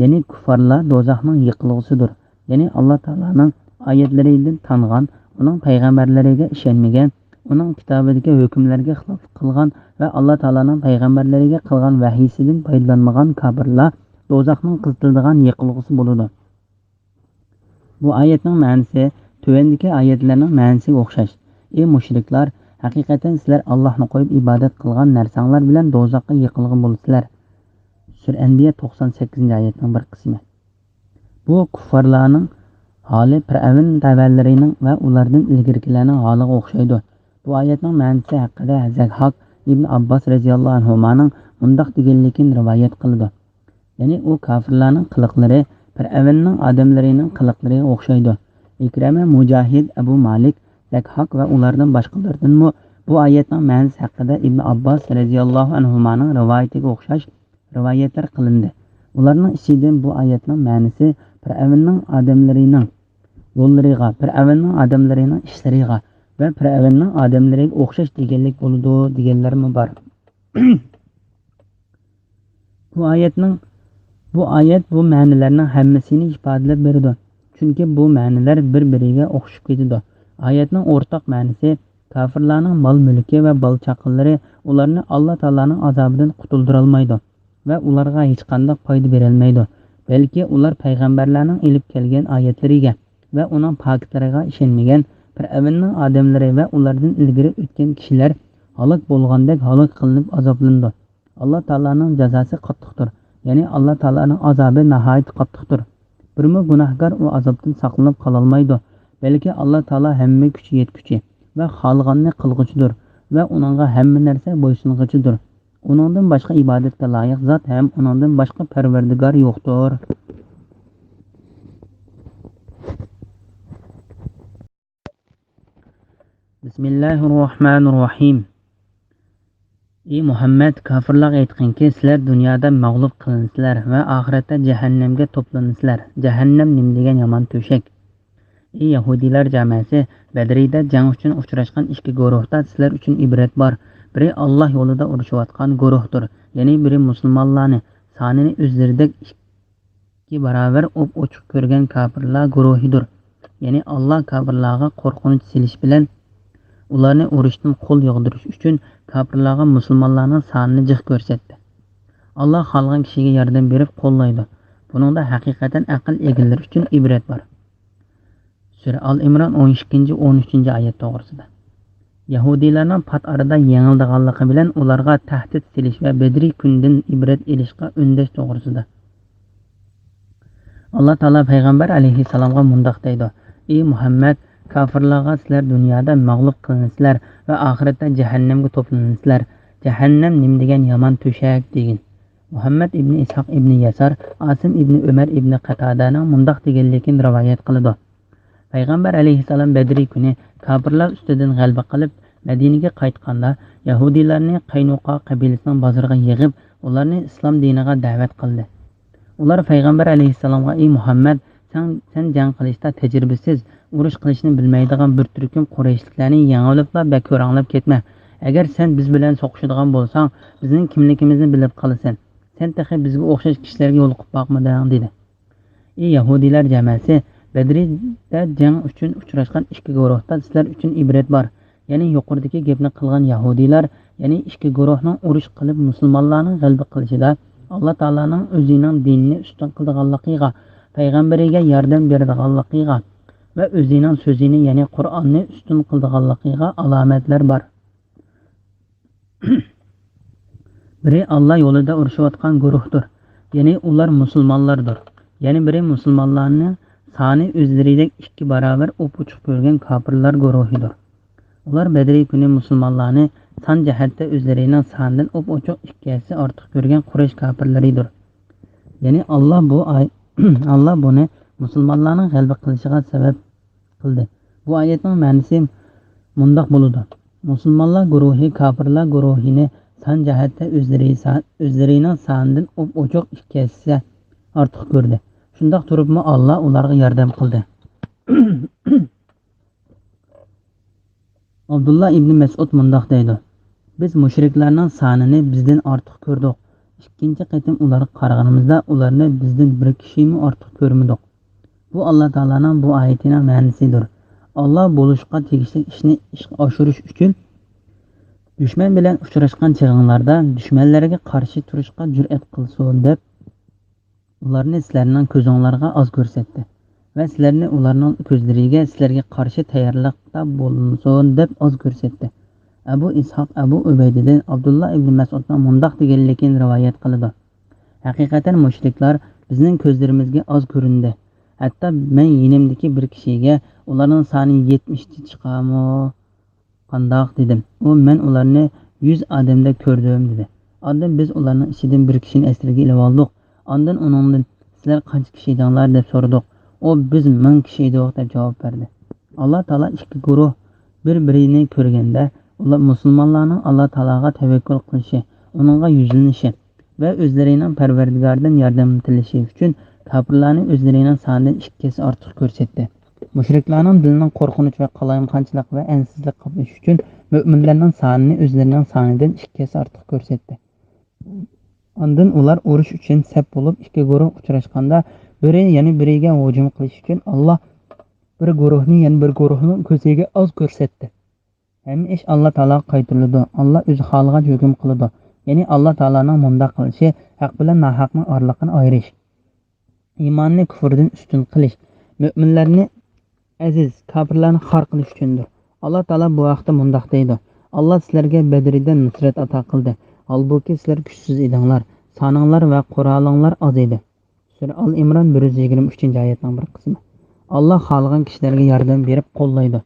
يەنى كۇففارلار دوزاخنىڭ يېقىلغۇسىدۇر. يەنى ئاللا تائالانىڭ ئايەتلىرىدىن تانغان، ئۇنىڭ پەيغەمبەرلىرىگە ئىشەنمىگەن، ئۇنىڭ كىتابىدىكى ھۆكۈملەرگە خىلاپلىق قىلغان ۋە ئاللا تائالانىڭ پەيغەمبەرلىرىگە قىلغان ۋەھىيسىدىن پايدىلانمىغان كاپىرلار دوزاخنىڭ قىزىتىلىدىغان يېقىلغۇسى بولىدۇ. بۇ ئايەتنىڭ مەنىسى تۆۋەندىكى ئايەتلەرنىڭ مەنىسىگە ئوخشاش. ئى مۇشرىكلار، ھەقىقەتەن سىلەر ئاللاھنى قويۇپ ئىبادەت قىلغان نەرسەڭلار بىلەن دوزاخقا يېقىلغان بولىسىلەر. سۈرە ئەنبىيا، توقسان سەككىزىنچى ئايەتنىڭ بىر قىسمى. بۇ كۇففارلارنىڭ ھالى پىرئەۋن تەۋەلىرىنىڭ ۋە ئۇلاردىن ئىلگىرىكىلەرنىڭ ھالىغا ئوخشايدۇ. بۇ ئايەتنىڭ مەنىسى ھەققىدە زەھھاك ئىبن ئابباس رەزىياللاھۇ ئەنھۇمانىڭ مۇنداق دېگەنلىكىنى رىۋايەت قىلىدۇ. يەنى ئۇ كاپىرلارنىڭ قىلىقلىرى پىرئەۋننىڭ ئادەملىرىنىڭ قىلىقلىرىغا ئوخشايدۇ. ئىكرەمە، مۇجاھىد، ئەبۇ مالىك، زەھھاك ۋە ئۇلاردىن باشقىلاردىنمۇ بۇ ئايەتنىڭ مەنىسى ھەققىدە ئىبن ئابباس رەزىياللاھۇ ئەنھۇمانىڭ رىۋايىتىگە ئوخشاش رىۋايەتلەر قىلىندى. ئۇلارنىڭ ئىچىدىن بۇ ئايەتنىڭ مەنىسى پىرئەۋننىڭ ئادەملىرىنىڭ يوللىرىغا، پىرئەۋننىڭ ئادەملىرىنىڭ ئىشلىرىغا ۋە پىرئەۋننىڭ ئادەملىرىگە ئوخشاش دېگەنلىك بولىدۇ، دېگەنلەرمۇ بار. بۇ ئايەتنىڭ، بۇ ئايەت بۇ مەنىلەرنىڭ ھەممىسىنى ئىپادىلەپ بېرىدۇ. چۈنكى بۇ مەنىلەر بىر-بىرىگە ئوخشىشىپ كېتىدۇ. ئايەتنىڭ ئورتاق مەنىسى، كاپىرلارنىڭ مال-مۈلكى ۋە بالا-چاقىلىرى ئۇلارنى ئاللا تائالانىڭ ئازابىدىن قۇتۇلدۇرالمايدۇ. ۋە ئۇلارغا ھېچقانداق پايدا بېرەلمەيدۇ. بەلكى ئۇلار پەيغەمبەرلەرنىڭ ئېلىپ كەلگەن ئايەتلىرىگە ۋە ئۇنىڭ پاكىتلىرىغا ئىشەنمىگەن پىرئەۋننىڭ ئادەملىرى ۋە ئۇلاردىن ئىلگىرى ئۆتكەن كىشىلەر ھالاك بولغاندەك ھالاك قىلىنىپ ئازابلىنىدۇ. ئاللا تائالانىڭ جازاسى قاتتىقتۇر، يەنى ئاللا تائالانىڭ ئازابى ناھايىتى قاتتىقتۇر. بىرمۇ گۇناھكار ئۇ ئازابتىن ساقلىنىپ قالالمايدۇ، بەلكى ئاللا تائالا ھەممە كۈچ يەتكۈچى ۋە خالىغاننى قىلغۇچىدۇر ۋە ئۇنىڭغا ھەممە نەرسە بويسۇنغۇچىدۇر. ئۇنىڭدىن باشقا ئىبادەتكە لايىق زات ھەم ئۇنىڭدىن باشقا پەرۋەردىگار يوقتۇر. بىسمىللاھىررەھمانىررەھىم. ئى مۇھەممەد، كاپىرلارغا ئېيتقىنكى، سىلەر دۇنيادا مەغلۇپ قىلىنىسىلەر ۋە ئاخىرەتتە جەھەننەمگە توپلىنىسىلەر. جەھەننەم نېمە دېگەن يامان تۆشەك! ئى يەھۇدىيلار جامەسى، بەدرىدە جەڭ ئۈچۈن ئۇچراشقان ئىككى گۇرۇھتا سىلەر ئۈچۈن ئىبرەت بار. بىرى ئاللا يولىدا ئۇرۇشۇۋاتقان گۇرۇھتۇر، يەنى بىرى مۇسۇلمانلارنى سانىنى ئۆزلىرىدەك ئىككى باراۋەر ئوپئوچۇق كۆرگەن كاپىرلار گۇرۇھىدۇر. يەنى ئاللا كاپىرلارغا قورقۇنچ سېلىش بىلەن ئۇلارنى ئۇرۇشتىن قول ياغدۇرۇش ئۈچۈن كاپىرلارغا مۇسۇلمانلارنىڭ سانىنى جىق كۆرسەتتى. ئاللا خالىغان كىشىگە ياردەم بېرىپ قوللايدۇ. بۇنىڭدا ھەقىقەتەن ئەقىل ئىگىلىرى ئۈچۈن ئىبرەت بار. سۈرە ئال ئىمران ئون ئىككىنچى، ئون ئۈچىنچى ئايەت توغرىسىدا. يەھۇدىيلارنىڭ پات ئارىدا يېڭىلىدىغانلىقى بىلەن ئۇلارغا تەھدىت سېلىش ۋە بەدرىي كۈندىن ئىبرەت ئېلىشقا ئۈندەش توغرىسىدا. ئاللا تائالا پەيغەمبەر ئەلەيھىسسالامغا مۇنداق دەيدۇ: ئى مۇھەممەد، كاپىرلارغا سىلەر دۇنيادا مەغلۇپ قىلىنىسىلەر ۋە ئاخىرەتتە جەھەننەمگە توپلىنىسىلەر. جەھەننەم نېمە دېگەن يامان تۆشەك، دېگىن. مۇھەممەد ئىبنى ئىسھاق ئىبنى يەسار ئاسىم ئىبنى ئۆمەر ئىبنى قەتادەنىڭ مۇنداق دېگەنلىكىنى رىۋايەت قىلىدۇ. پەيغەمبەر ئەلەيھىسسالام بەدرىي كۈنى كاپىرلار ئۈستىدىن غەلىبە قىلىپ، مەدىنىگە قايتقاندا، يەھۇدىيلارنى قەينۇقا قەبىلىسىنىڭ بازىرىغا يىغىپ، ئۇلارنى ئىسلام دىنىغا دەۋەت قىلدى. ئۇلار پەيغەمبەر ئەلەيھىسسالامغا: ئى مۇھەممەد، سەن، سەن جەڭ قىلىشتا تەجرىبىسىز، ئۇرۇش قىلىشنى بىلمەيدىغان بىر تۈركۈم قۇرەيشلىكلەرنى يېڭىۋېلىپلا بەك كۆرەڭلەپ كەتمە. ئەگەر سەن بىز بىلەن سوقۇشىدىغان بولساڭ، بىزنىڭ كىملىكىمىزنى بىلىپ قالىسەن. سەن تېخى بىزگە ئوخشاش كىشىلەرگە يولۇقۇپ باقمىدىڭ، دېدى. ئى يەھۇدىيلار جامەسى، بەدرىدە جەڭ ئۈچۈن ئۇچراشقان ئىككى گۇرۇھتا سىلەر ئۈچۈن ئىبرەت بار. يەنى يۇقىرىدىكى گەپنى قىلغان يەھۇدىيلار، يەنى ئىككى گۇرۇھنىڭ ئۇرۇش قىلىپ مۇسۇلمانلارنىڭ غەلىبە قىلىشىدا ئاللا تائالانىڭ ئۆزىنىڭ دىنىنى ئۈستۈن قىلىدىغانلىقىغا، پەيغەمبىرىگە ياردەم بېرىدىغانلىقىغا ۋە ئۆزىنىڭ سۆزىنى، يەنى قۇرئاننى ئۈستۈن قىلىدىغانلىقىغا ئالامەتلەر بار. بىرى ئاللا يولىدا ئۇرۇشۇۋاتقان گۇرۇھتۇر، يەنى ئۇلار مۇسۇلمانلاردۇر. يەنە بىرى مۇسۇلمانلارنىڭ سانى ئۆزلىرىدەك ئىككى باراۋەر ئوپئوچۇق كۆرگەن كاپىرلار گۇرۇھىدۇر. ئۇلار بەدرىي كۈنى مۇسۇلمانلارنى سان جەھەتتە ئۆزلىرىنىڭ سانىدىن ئوپئوچۇق ئىككى ھەسسە ئارتۇق كۆرگەن قۇرەيش كاپىرلىرىدۇر. يەنى ئاللا بۇ ئاي-، ئاللا بۇنى مۇسۇلمانلارنىڭ غەلىبە قىلىشىغا سەۋەب قىلدى. بۇ ئايەتنىڭ مەنىسى مۇنداق بولىدۇ: مۇسۇلمانلار گۇرۇھى كاپىرلار گۇرۇھىنى سان جەھەتتە ئۆزلىرى سا-، ئۆزلىرىنىڭ سانىدىن ئوپئوچۇق ئىككى ھەسسە ئارتۇق كۆردى. شۇنداق تۇرۇپمۇ ئاللا ئۇلارغا ياردەم قىلدى. ئابدۇللا ئىبنى مەسئۇد مۇنداق دەيدۇ: بىز مۇشرىكلارنىڭ سانىنى بىزدىن ئارتۇق كۆردۇق. ئىككىنچى قېتىم ئۇلارغا قارىغىنىمىزدا، ئۇلارنى بىزدىن بىر كىشىمۇ ئارتۇق كۆرمىدۇق. بۇ ئاللا تائالانىڭ بۇ ئايىتىنىڭ مەنىسىدۇر. ئاللا بولۇشقا تېگىشلىك ئىشنى ئىشقا ئاشۇرۇش ئۈچۈن، دۈشمەن بىلەن ئۇچراشقان چېغىڭلاردا دۈشمەنلەرگە قارشى تۇرۇشقا جۈرئەت قىلسۇن دەپ، ئۇلارنى سىلەرنىڭ كۆزۈڭلارغا ئاز كۆرسەتتى ۋە سىلەرنى ئۇلارنىڭ كۆزلىرىگە سىلەرگە قارشى تەييارلىقتا بولۇنسۇن دەپ ئاز كۆرسەتتى. ئەبۇ ئىسھاق ئەبۇ ئۇبەيدىدىن ئابدۇللا ئىبنى مەسئۇدنىڭ مۇنداق دېگەنلىكىنى رىۋايەت قىلىدۇ: ھەقىقەتەن مۇشرىكلار بىزنىڭ كۆزلىرىمىزگە ئاز كۆرۈندى. ھەتتا مەن يېنىمدىكى بىر كىشىگە، ئۇلارنىڭ سانى يەتمىشتىن چىقامۇ؟ قانداق؟ دېدىم. ئۇ، مەن ئۇلارنى يۈز ئادەمدەك كۆردۈم، دېدى. ئاندىن بىز ئۇلارنىڭ ئىچىدىن بىر كىشىنى ئەسىرگە ئېلىۋالدۇق. ئاندىن ئۇنىڭدىن، سىلەر قانچە كىشى ئىدىڭلار؟ دەپ سورىدۇق. ئۇ، بىز مىڭ كىشى ئىدۇق، دەپ جاۋاب بەردى. ئاللا تائالا ئىككى گۇرۇھ بىر-بىرىنى كۆرگەندە، ئۇلار مۇسۇلمانلارنىڭ ئاللا تائالاغا تەۋەككۈل قىلىشى، ئۇنىڭغا يۈزلىنىشى، ۋە ئۆزلىرىنىڭ پەرۋەردىگارىدىن ياردەم تىلىشى ئۈچۈن كاپىرلارنى ئۆزلىرىنىڭ سانىدىن ئىككى ھەسسە ئارتۇق كۆرسەتتى. مۇشرىكلارنىڭ دىلىنىڭ قورقۇنچ ۋە قالايمىقانچىلىق ۋە ئەنسىزلىك قاپلىشى ئۈچۈن مۆمىنلەرنىڭ سانىنى ئۆزلىرىنىڭ سانىدىن ئىككى ھەسسە ئارتۇق كۆرسەتتى. ئاندىن ئۇلار ئۇرۇش ئۈچۈن سەپ بولۇپ، ئىككى گۇرۇھ ئۇچراشقاندا، بىرى يەنە بىرىگە ھۇجۇم قىلىش ئۈچۈن، ئاللا بىر گۇرۇھنى يەنە بىر گۇرۇھنىڭ كۆزىگە ئاز كۆرسەتتى. ھەممە ئىش ئاللا تائالاغا قايتۇرۇلىدۇ. ئاللا ئۆزى خالىغانچە ھۆكۈم قىلىدۇ. يەنى ئاللا تائالانىڭ مۇنداق قىلىشى ھەق بىلەن ناھەقنىڭ ئارىلىقىنى ئايرىش، ئىماننى كۇفردىن ئۈستۈن قىلىش، مۆمىنلەرنى ئەزىز، كاپىرلارنى خار قىلىش ئۈچۈندۇر. ئاللا تائالا بۇ ھەقتە مۇنداق دەيدۇ: «ئاللا سىلەرگە بەدرىدە نۇسرەت ئاتا قىلدى، ھالبۇكى سىلەر كۈچسىز ئىدىڭلار، سانىڭلار ۋە قورالىڭلار ئاز ئىدى.» سۈرە ئال ئىمران بىر يۈز يىگىرمە ئۈچىنچى ئايەتنىڭ بىر قىسمى. ئاللا خالىغان كىشىلەرگە ياردەم بېرىپ قوللايدۇ.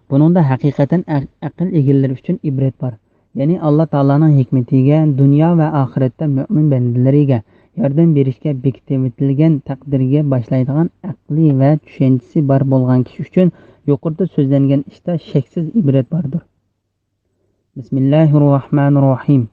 بۇنىڭدا ھەقىقەتەن ئەق-، ئەقىل ئىگىلىرى ئۈچۈن ئىبرەت بار. يەنى ئاللا تائالانىڭ ھېكمىتىگە، دۇنيا ۋە ئاخىرەتتە مۆمىن بەندىلىرىگە ياردەم بېرىشكە بېكىتىۋېتىلگەن تەقدىرگە باشلايدىغان ئەقلى ۋە چۈشەنچىسى بار بولغان كىشى ئۈچۈن يۇقىرىدا سۆزلەنگەن ئىشتا شەكسىز ئىبرەت باردۇر. بىسمىللاھىررەھمانىررەھىم.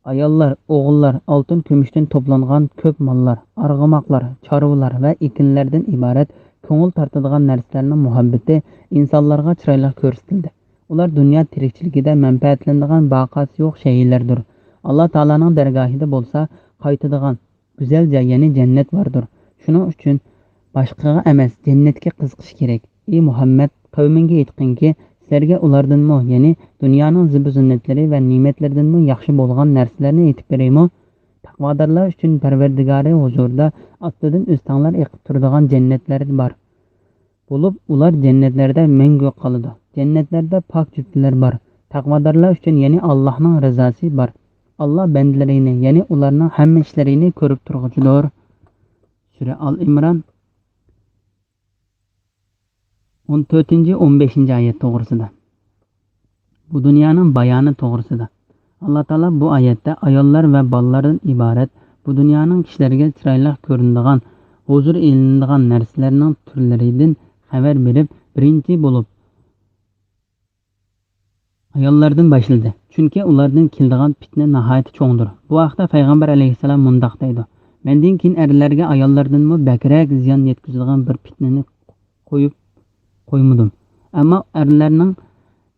ئاياللار، ئوغۇللار، ئالتۇن كۈمۈشتىن توپلانغان كۆپ ماللار، ئارغىماقلار، چارۋىلار ۋە ئېكىنلەردىن ئىبارەت كۆڭۈل تارتىدىغان نەرسىلەرنىڭ مۇھەببىتى ئىنسانلارغا چىرايلىق كۆرسىتىلدى. ئۇلار دۇنيا تىرىكچىلىكىدە مەنپەئەتلىنىدىغان باقاسى يوق شەيئىلەردۇر. ئاللا تائالانىڭ دەرگاھىدا بولسا قايتىدىغان گۈزەل جاي، يەنى جەننەت باردۇر. شۇنىڭ ئۈچۈن باشقىغا ئەمەس، جەننەتكە قىزىقىش كېرەك. ئى مۇھەممەد، قەۋمىڭگە ئېيتقىنكى، سىلەرگە ئۇلاردىنمۇ، يەنى دۇنيانىڭ زىبۇ-زىننەتلىرى ۋە نېمەتلىرىدىنمۇ ياخشى بولغان نەرسىلەرنى ئېيتىپ بېرەيمۇ؟ تەقۋادارلار ئۈچۈن پەرۋەردىگارى ھۇزۇرىدا ئاستىدىن ئۆستەڭلار ئېقىپ تۇرىدىغان جەننەتلەر بار. بولۇپ، ئۇلار جەننەتلەردە مەڭگۈ قالىدۇ. جەننەتلەردە پاك جۈپىلەر بار. تەقۋادارلار ئۈچۈن يەنى ئاللاھنىڭ رىزاسى بار. ئاللا بەندىلىرىنى، يەنى ئۇلارنىڭ ھەممە ئىشلىرىنى كۆرۈپ تۇرغۇچىدۇر. سۈرە ئال ئىمران، ئون تۆتىنچى، ئون بەشىنچى ئايەت توغرىسىدا. بۇ دۇنيانىڭ بايانى توغرىسىدا. ئاللا تائالا بۇ ئايەتتە ئاياللار ۋە بالىلاردىن ئىبارەت بۇ دۇنيانىڭ كىشىلەرگە چىرايلىق كۆرۈنىدىغان، ھۇزۇر ئېلىنىدىغان نەرسىلەرنىڭ تۈرلىرىدىن خەۋەر بېرىپ، بىرىنچى بولۇپ ئاياللاردىن باشلىدى. چۈنكى ئۇلاردىن كېلىدىغان پىتنە ناھايىتى چوڭدۇر. بۇ ھەقتە پەيغەمبەر ئەلەيھىسسالام مۇنداق دەيدۇ: «مەندىن كېيىن ئەرلەرگە ئاياللاردىنمۇ بەكرەك زىيان يەتكۈزىدىغان بىر پىتنىنى قويۇپ قويمىدىم. ئەمما ئەرلەرنىڭ،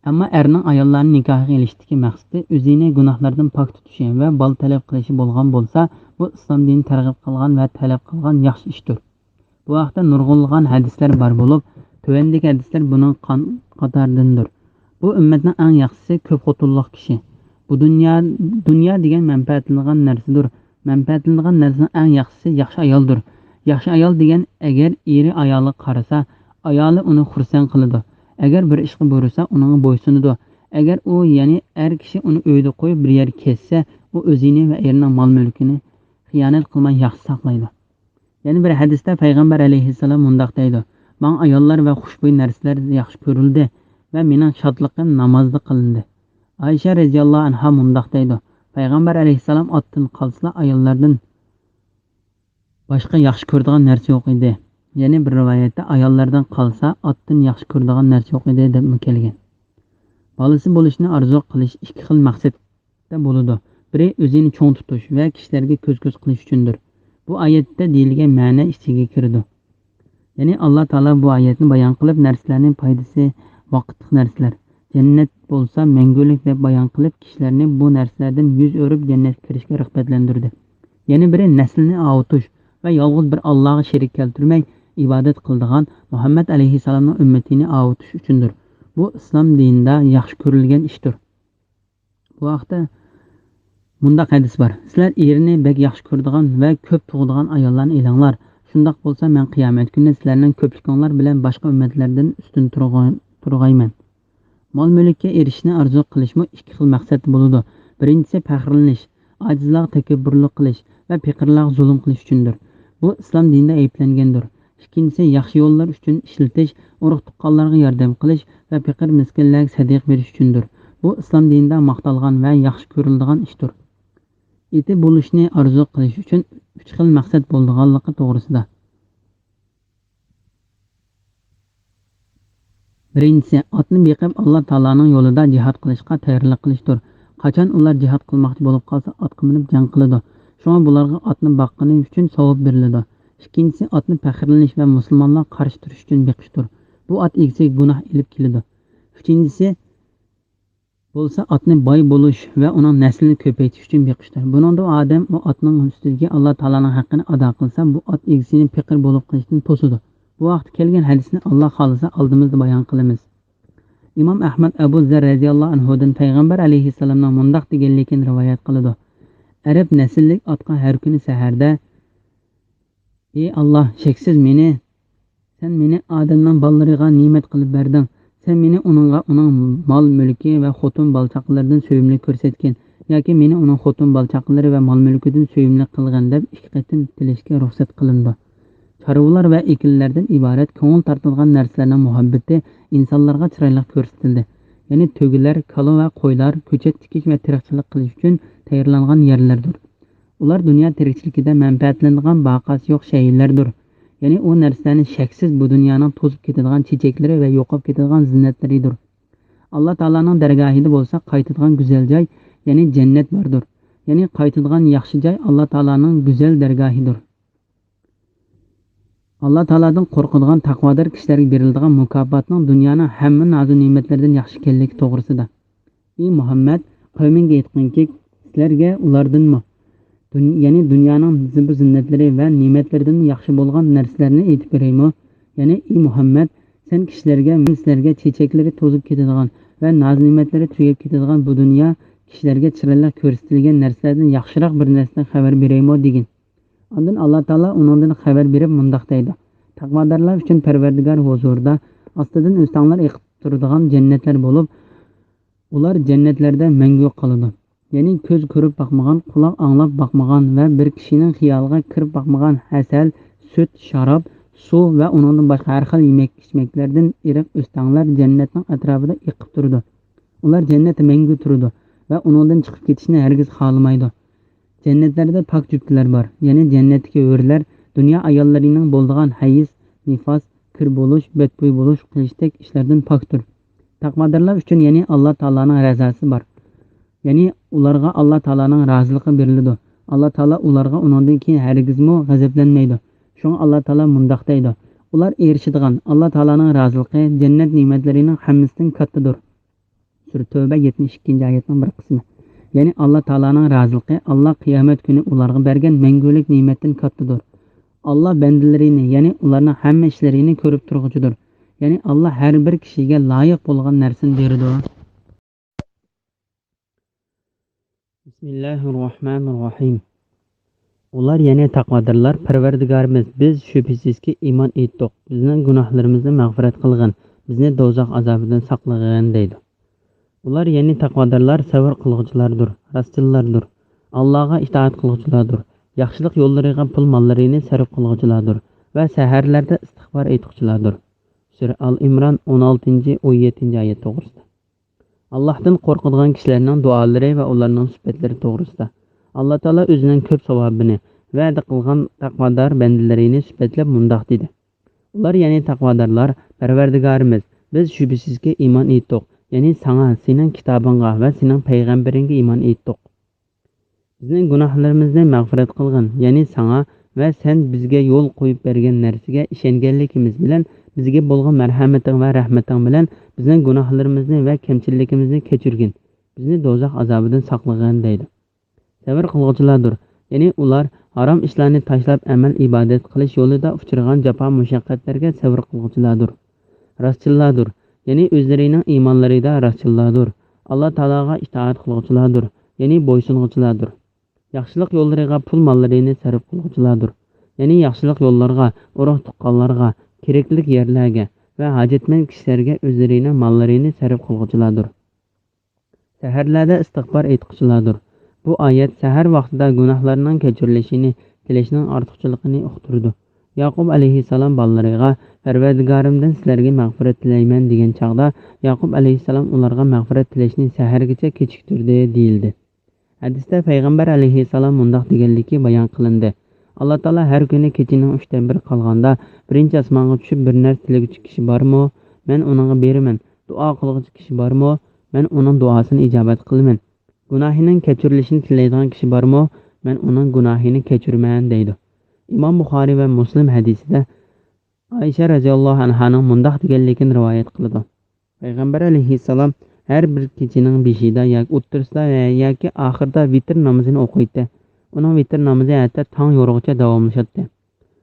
ئەمما ئەرنىڭ ئاياللارنى نىكاھقا ئېلىشتىكى مەقسىتى ئۆزىنى گۇناھلاردىن پاك تۇتۇشى ۋە بالا تەلەپ قىلىشى بولغان بولسا، بۇ ئىسلام دىنى تەرغىب قىلغان ۋە تەلەپ قىلغان ياخشى ئىشتۇر.» بۇ ھەقتە نۇرغۇنلىغان ھەدىسلەر بار بولۇپ، تۆۋەندىكى ھەدىسلەر بۇنىڭ قان-، قاتارىدىندۇر. بۇ ئۈممەتنىڭ ئەڭ ياخشىسى كۆپ خوتۇنلۇق كىشى. بۇ دۇنيا، دۇنيا دېگەن مەنپەئەتلىنىدىغان نەرسىدۇر. مەنپەئەتلىنىدىغان نەرسىنىڭ ئەڭ ياخشىسى ياخشى ئايالدۇر. ياخشى ئايال دېگەن، ئەگەر ئېرى ئايالىغا قارىسا، ئايالى ئۇنى خۇرسەن قىلىدۇ. ئەگەر بىر ئىشقا بۇيرۇسا، ئۇنىڭغا بويسۇنىدۇ. ئەگەر ئۇ، يەنى ئەر كىشى ئۇنى ئۆيدە قويۇپ، بىر يەرگە كەتسە، ئۇ ئۆزىنى ۋە ئېرىنىڭ مال-مۈلكىنى خىيانەت قىلماي ياخشى ساقلايدۇ. يەنە بىر ھەدىستە پەيغەمبەر ئەلەيھىسسالام مۇنداق دەيدۇ: «ماڭا ئاياللار ۋە خۇشبۇي نەرسىلەر ياخشى كۆرۈلدى ۋە مېنىڭ شادلىقىم نامازدا قىلىندى.» ئائىشە رەزىياللاھۇ ئەنھا مۇنداق دەيدۇ: «پەيغەمبەر ئەلەيھىسسالام ئاتتىن قالسىلا ئاياللاردىن باشقا ياخشى كۆرىدىغان نەرسە يوق ئىدى.» يەنە بىر رىۋايەتتە: «ئاياللاردىن قالسا ئاتتىن ياخشى كۆرىدىغان نەرسە يوق ئىدى» دەپمۇ كەلگەن. بالىسى بولۇشنى ئارزۇ قىلىش ئىككى خىل مەقسەت بولىدۇ. بىرى ئۆزىنى چوڭ تۇتۇش ۋە كىشىلەرگە كۆز-كۆز قىلىش ئۈچۈندۇر. بۇ ئايەتتە دېيىلگەن مەنە ئىچىگە كىرىدۇ. يەنى ئاللا تائالا بۇ ئايەتنى بايان قىلىپ، نەرسىلەرنى پايدىسى ۋاقىتلىق نەرسىلەر، جەننەت بولسا مەڭگۈلۈك دەپ بايان قىلىپ، كىشىلەرنى بۇ نەرسىلەردىن يۈز ئۆرۈپ جەننەتكە كىرىشكە رىغبەتلەندۈردى. يەنە بىرى نەسلىنى ئاۋۇتۇش ۋە يالغۇز بىر ئاللاغا شېرىك كەلتۈرمەي ئىبادەت قىلىدىغان مۇھەممەد ئەلەيھىسسالامنىڭ ئۈممىتىنى ئاۋۇتۇش ئۈچۈندۇر. بۇ ئىسلام دىنىدا ياخشى كۆرۈلگەن ئىشتۇر. بۇ ھەقتە مۇنداق ھەدىس بار: «سىلەر ئېرىنى بەك ياخشى كۆرىدىغان ۋە كۆپ تۇغىدىغان ئاياللارنى ئېلىڭلار. شۇنداق بولسا، مەن قىيامەت كۈنى سىلەرنىڭ كۆپلۈكۈڭلار بىلەن باشقا ئۈممەتلەردىن ئۈستۈن تۇرغا-، تۇرغايمەن.» مال-مۈلۈككە ئېرىشىشنى ئارزۇ قىلىشمۇ ئىككى خىل مەقسەتتە بولىدۇ. بىرىنچىسى پەخىرلىنىش، ئاجىزلارغا تەكەببۇرلۇق قىلىش ۋە پېقىرلارغا زۇلۇم قىلىش ئۈچۈندۇر. بۇ ئىسلام دىنىدا ئەيىبلەنگەندۇر. ئىككىنچىسى ياخشى يوللار ئۈچۈن ئىشلىتىش، ئۇرۇق-تۇغقانلارغا ياردەم قىلىش ۋە پېقىر-مىسكىنلەرگە سەدىقە بېرىش ئۈچۈندۇر. بۇ ئىسلام دىنىدا ماختالغان ۋە ياخشى كۆرۈلىدىغان ئىشتۇر. ئېتى بولۇشنى ئارزۇ قىلىش ئۈچۈن ئۈچ خىل مەقسەت بولىدىغانلىقى توغرىسىدا. بىرىنچىسى، ئاتنى بېقىپ، ئاللا تائالانىڭ يولىدا جىھاد قىلىشقا تەييارلىق قىلىشتۇر. قاچان ئۇلار جىھاد قىلماقچى بولۇپ قالسا، ئاتقا مىنىپ جەڭ قىلىدۇ. شۇڭا بۇلارغا ئاتنى باققىنى ئۈچۈن ساۋاب بېرىلىدۇ. ئىككىنچىسى، ئاتنى پەخىرلىنىش ۋە مۇسۇلمانلارغا قارشى تۇرۇش ئۈچۈن بېقىشتۇر. بۇ ئات ئىگىسىگە گۇناھ ئېلىپ كېلىدۇ. ئۈچىنچىسى، بولسا ئاتنى باي بولۇش ۋە ئۇنىڭ نەسلىنى كۆپەيتىش ئۈچۈن بېقىشتۇر. بۇنىڭدا ئادەم ئۇ ئاتنىڭ ئۈستىدىكى ئاللا تائالانىڭ ھەققىنى ئادا قىلسا، بۇ ئات ئىگىسىنى پېقىر بولۇپ قېلىشتىن توسىدۇ. بۇ ھەقتە كەلگەن ھەدىسنى ئاللا خالىسا ئالدىمىزدا بايان قىلىمىز. ئىمام ئەھمەد ئەبۇ زەر رەزىياللاھۇ ئەنھۇدىن پەيغەمبەر ئەلەيھىسسالامنىڭ مۇنداق دېگەنلىكىنى رىۋايەت قىلىدۇ: ئەرەب نەسىللىك ئاتقا ھەر كۈنى سەھەردە، ئى ئاللا، شەكسىز مېنى، سەن مېنى ئادەمنىڭ بالىلىرىغا نېمەت قىلىپ بەردىڭ. سەن مېنى ئۇنىڭغا ئۇنىڭ مال-مۈلكى ۋە خوتۇن بالا-چاقىلىرىدىن سۆيۈملۈك كۆرسەتكىن ياكى مېنى ئۇنىڭ خوتۇن بالا-چاقىلىرى ۋە مال-مۈلكىدىن سۆيۈملۈك قىلغىن دەپ ئىككى قېتىم تىلەشكە رۇخسەت قىلىنىدۇ. چارۋىلار ۋە ئېكىنلەردىن ئىبارەت كۆڭۈل تارتىدىغان نەرسىلەرنىڭ مۇھەببىتى ئىنسانلارغا چىرايلىق كۆرسىتىلدى. يەنى تۆگىلەر، كالا ۋە قويلار، كۆچەت تىكىش ۋە تېرىقچىلىق قىلىش ئۈچۈن تەييارلانغان يەرلەردۇر. ئۇلار دۇنيا تىرىكچىلىكىدە مەنپەئەتلىنىدىغان باقاسى يوق شەيئىلەردۇر. يەنى ئۇ نەرسىلەرنى شەكسىز بۇ دۇنيانىڭ توزۇپ كېتىدىغان چېچەكلىرى ۋە يوقاپ كېتىدىغان زىننەتلىرىدۇر. ئاللا تائالانىڭ دەرگاھىدا بولسا قايتىدىغان گۈزەل جاي، يەنى جەننەت باردۇر. يەنى قايتىدىغان ياخشى جاي ئاللا تائالانىڭ گۈزەل دەرگاھىدۇر. ئاللا تائالادىن قورقىدىغان تەقۋادار كىشىلەرگە بېرىلىدىغان مۇكاپاتنىڭ دۇنيانىڭ ھەممە نازۇ نېمەتلىرىدىن ياخشى ئىكەنلىكى توغرىسىدا. ئى مۇھەممەد، قەۋمىڭگە ئېيتقىنكى، سىلەرگە ئۇلاردىنمۇ، دۇن-، يەنى دۇنيانىڭ زىبۇ زىننەتلىرى ۋە نېمەتلىرىدىن ياخشى بولغان نەرسىلەرنى ئېيتىپ بېرەيمۇ؟ يەنى ئى مۇھەممەد، سەن كىشىلەرگە، مەن سىلەرگە چېچەكلىرى توزۇپ كېتىدىغان ۋە ناز نېمەتلىرى تۈگەپ كېتىدىغان بۇ دۇنيا كىشىلەرگە چىرايلىق كۆرسىتىلگەن نەرسىلەردىن ياخشىراق بىر نەرسىدىن خەۋەر بېرەيمۇ؟ دېگىن. ئاندىن ئاللا تائالا ئۇنىڭدىن خەۋەر بېرىپ مۇنداق دەيدۇ: تەقۋادارلار ئۈچۈن پەرۋەردىگار ھۇزۇرىدا ئاستىدىن ئۆستەڭلەر ئېقىپ تۇرىدىغان جەننەتلەر بولۇپ، ئۇلار جەننەتلەردە مەڭگۈ قالىدۇ. يەنى كۆز كۆرۈپ باقمىغان، قۇلاق ئاڭلاپ باقمىغان ۋە بىر كىشىنىڭ خىيالىغا كىرىپ باقمىغان ھەسەل، سۈت، شاراب، سۇ ۋە ئۇنىڭدىن باشقا ھەر خىل يېمەك-ئىچمەكلەردىن ئېرىق ئۆستەڭلەر جەننەتنىڭ ئەتراپىدا ئېقىپ تۇرىدۇ. ئۇلار جەننەتتە مەڭگۈ تۇرىدۇ ۋە ئۇنىڭدىن چىقىپ كېتىشنى ھەرگىز خالىمايدۇ. جەننەتلەردە پاك جۈپتىلەر بار، يەنى جەننەتتىكى ھۆرلەر دۇنيا ئاياللىرىنىڭ بولىدىغان ھەيز، نىفاس، كىر بولۇش، بەتبۇي بولۇش قىلىشتەك ئىشلاردىن پاكتۇر. تەقۋادارلار ئۈچۈن يەنى ئاللا تائالانىڭ رەزاسى بار. يەنى ئۇلارغا ئاللا تائالانىڭ رازىلىقى بېرىلىدۇ. ئاللا تائالا ئۇلارغا ئۇنىڭدىن كېيىن ھەرگىزمۇ غەزەپلەنمەيدۇ. شۇڭا ئاللا تائالا مۇنداق دەيدۇ: ئۇلار ئېرىشىدىغان ئاللا تائالانىڭ رازىلىقى جەننەت نېمەتلىرىنىڭ ھەممىسىدىن كاتتىدۇر. سۈرە تەۋبە يەتمىش ئىككىنچى ئايەتنىڭ بىر قىسمى. يەنى ئاللا تائالانىڭ رازىلىقى، ئاللا قىيامەت كۈنى ئۇلارغا بەرگەن مەڭگۈلۈك نېمەتتىن كاتتىدۇر. ئاللا بەندىلىرىنى، يەنى ئۇلارنىڭ ھەممە ئىشلىرىنى كۆرۈپ تۇرغۇچىدۇر. يەنى ئاللا ھەر بىر كىشىگە لايىق بولغان نەرسىنى بېرىدۇ. بىسمىللاھىر راھمانىر راھىم. ئۇلار، يەنى تەقۋادارلار، پەرۋەردىگارىمىز، بىز شۈبھىسىزكى ئىمان ئېيتتۇق، بىزنىڭ گۇناھلىرىمىزنى مەغپىرەت قىلغىن، بىزنى دوزاخ ئازابىدىن ساقلىغىن، دەيدۇ. ئۇلار، يەنى تەقۋادارلار، سەۋر قىلغۇچىلاردۇر، راستچىللاردۇر، ئاللاغا ئىتائەت قىلغۇچىلاردۇر، ياخشىلىق يوللىرىغا پۇل ماللىرىنى سەرپ قىلغۇچىلاردۇر ۋە سەھەرلەردە ئىستىغپار ئېيتقۇچىلاردۇر. سۈرە ئال ئىمران، ئون ئالتىنچى، ئون يەتتىنچى ئايەت توغرىسىدا. ئاللاھتىن قورقىدىغان كىشىلەرنىڭ دۇئالىرى ۋە ئۇلارنىڭ سۈپەتلىرى توغرىسىدا. ئاللا تائالا ئۆزىنىڭ كۆپ ساۋابىنى ۋەدە قىلغان تەقۋادار بەندىلىرىنى سۈپەتلەپ مۇنداق دېدى: ئۇلار، يەنى تەقۋادارلار، پەرۋەردىگارىمىز، بىز شۈبھىسىزكى ئىمان ئېيتتۇق، يەنى ساڭا، سېنىڭ كىتابىڭغا ۋە سېنىڭ پەيغەمبىرىڭگە ئىمان ئېيتتۇق. بىزنىڭ گۇناھلىرىمىزنى مەغپىرەت قىلغىن، يەنى ساڭا ۋە سەن بىزگە يول قويۇپ بەرگەن نەرسىگە ئىشەنگەنلىكىمىز بىلەن بىزگە بولغان مەرھەمىتىڭ ۋە رەھمىتىڭ بىلەن بىزنىڭ گۇناھلىرىمىزنى ۋە كەمچىلىكىمىزنى كەچۈرگىن، بىزنى دوزاخ ئازابىدىن ساقلىغىن، دەيدۇ. سەۋر قىلغۇچىلاردۇر، يەنى ئۇلار ھارام ئىشلارنى تاشلاپ ئەمەل ئىبادەت قىلىش يولىدا ئۇچرىغان جاپا مۇشەققەتلەرگە سەۋر قىلغۇچىلاردۇر. راستچىللاردۇر، يەنى ئۆزلىرىنىڭ ئىمانلىرىدا راستچىللاردۇر. ئاللا تائالاغا ئىتائەت قىلغۇچىلاردۇر، يەنى بويسۇنغۇچىلاردۇر. ياخشىلىق يوللىرىغا پۇل ماللىرىنى سەرپ قىلغۇچىلاردۇر. يەنى ياخشىلىق يوللارغا، ئۇرۇق تۇغقانلارغا، كېرەكلىك يەرلەرگە ۋە ھاجەتمەن كىشىلەرگە ئۆزلىرىنىڭ ماللىرىنى سەرپ قىلغۇچىلاردۇر. سەھەرلەردە ئىستىغپار ئېيتقۇچىلاردۇر. بۇ ئايەت سەھەر ۋاقتىدا گۇناھلارنىڭ كەچۈرۈلۈشىنى تىلەشنىڭ ئارتۇقچىلىقىنى ئۇقتۇرىدۇ. ياقۇپ ئەلەيھىسسالام بالىلىرىغا، پەرۋەردىگارىمدىن سىلەرگە مەغپىرەت تىلەيمەن، دېگەن چاغدا، ياقۇپ ئەلەيھىسسالام ئۇلارغا مەغپىرەت تىلەشنى سەھەرگىچە كېچىكتۈردى، دېيىلدى. ھەدىستە پەيغەمبەر ئەلەيھىسسالام مۇنداق دېگەنلىكى بايان قىلىندى: ئاللا تائالا ھەر كۈنى كېچىنىڭ ئۈچتىن بىرى قالغاندا، بىرىنچى ئاسمانغا چۈشۈپ بىر نەرسە تىلىگۈچى كىشى بارمۇ؟ مەن ئۇنىڭغا بېرىمەن. دۇئا قىلغۇچى كىشى بارمۇ؟ مەن ئۇنىڭ دۇئاسىنى ئىجابەت قىلىمەن. گۇناھىنىڭ كەچۈرۈلۈشىنى تىلەيدىغان كىشى بارمۇ؟ مەن ئۇنىڭ گۇناھىنى كەچۈرىمەن، دەيدۇ. ئىمام بۇخارىي ۋە مۇسلىم ھەدىسىدە ئائىشە رەزىياللاھۇ ئەنھانىڭ مۇنداق دېگەنلىكىنى رىۋايەت قىلىدۇ: پەيغەمبەر ئەلەيھىسسالام ھەر بىر كېچىنىڭ بېشىدا ياكى ئوتتۇرىسىدا ۋە ياكى ئاخىرىدا ۋىتىر نامىزىنى ئوقۇيتتى. ئۇنىڭ ۋىتىر نامىزى ھەتتا تاڭ يورۇغىچە داۋاملىشاتتى.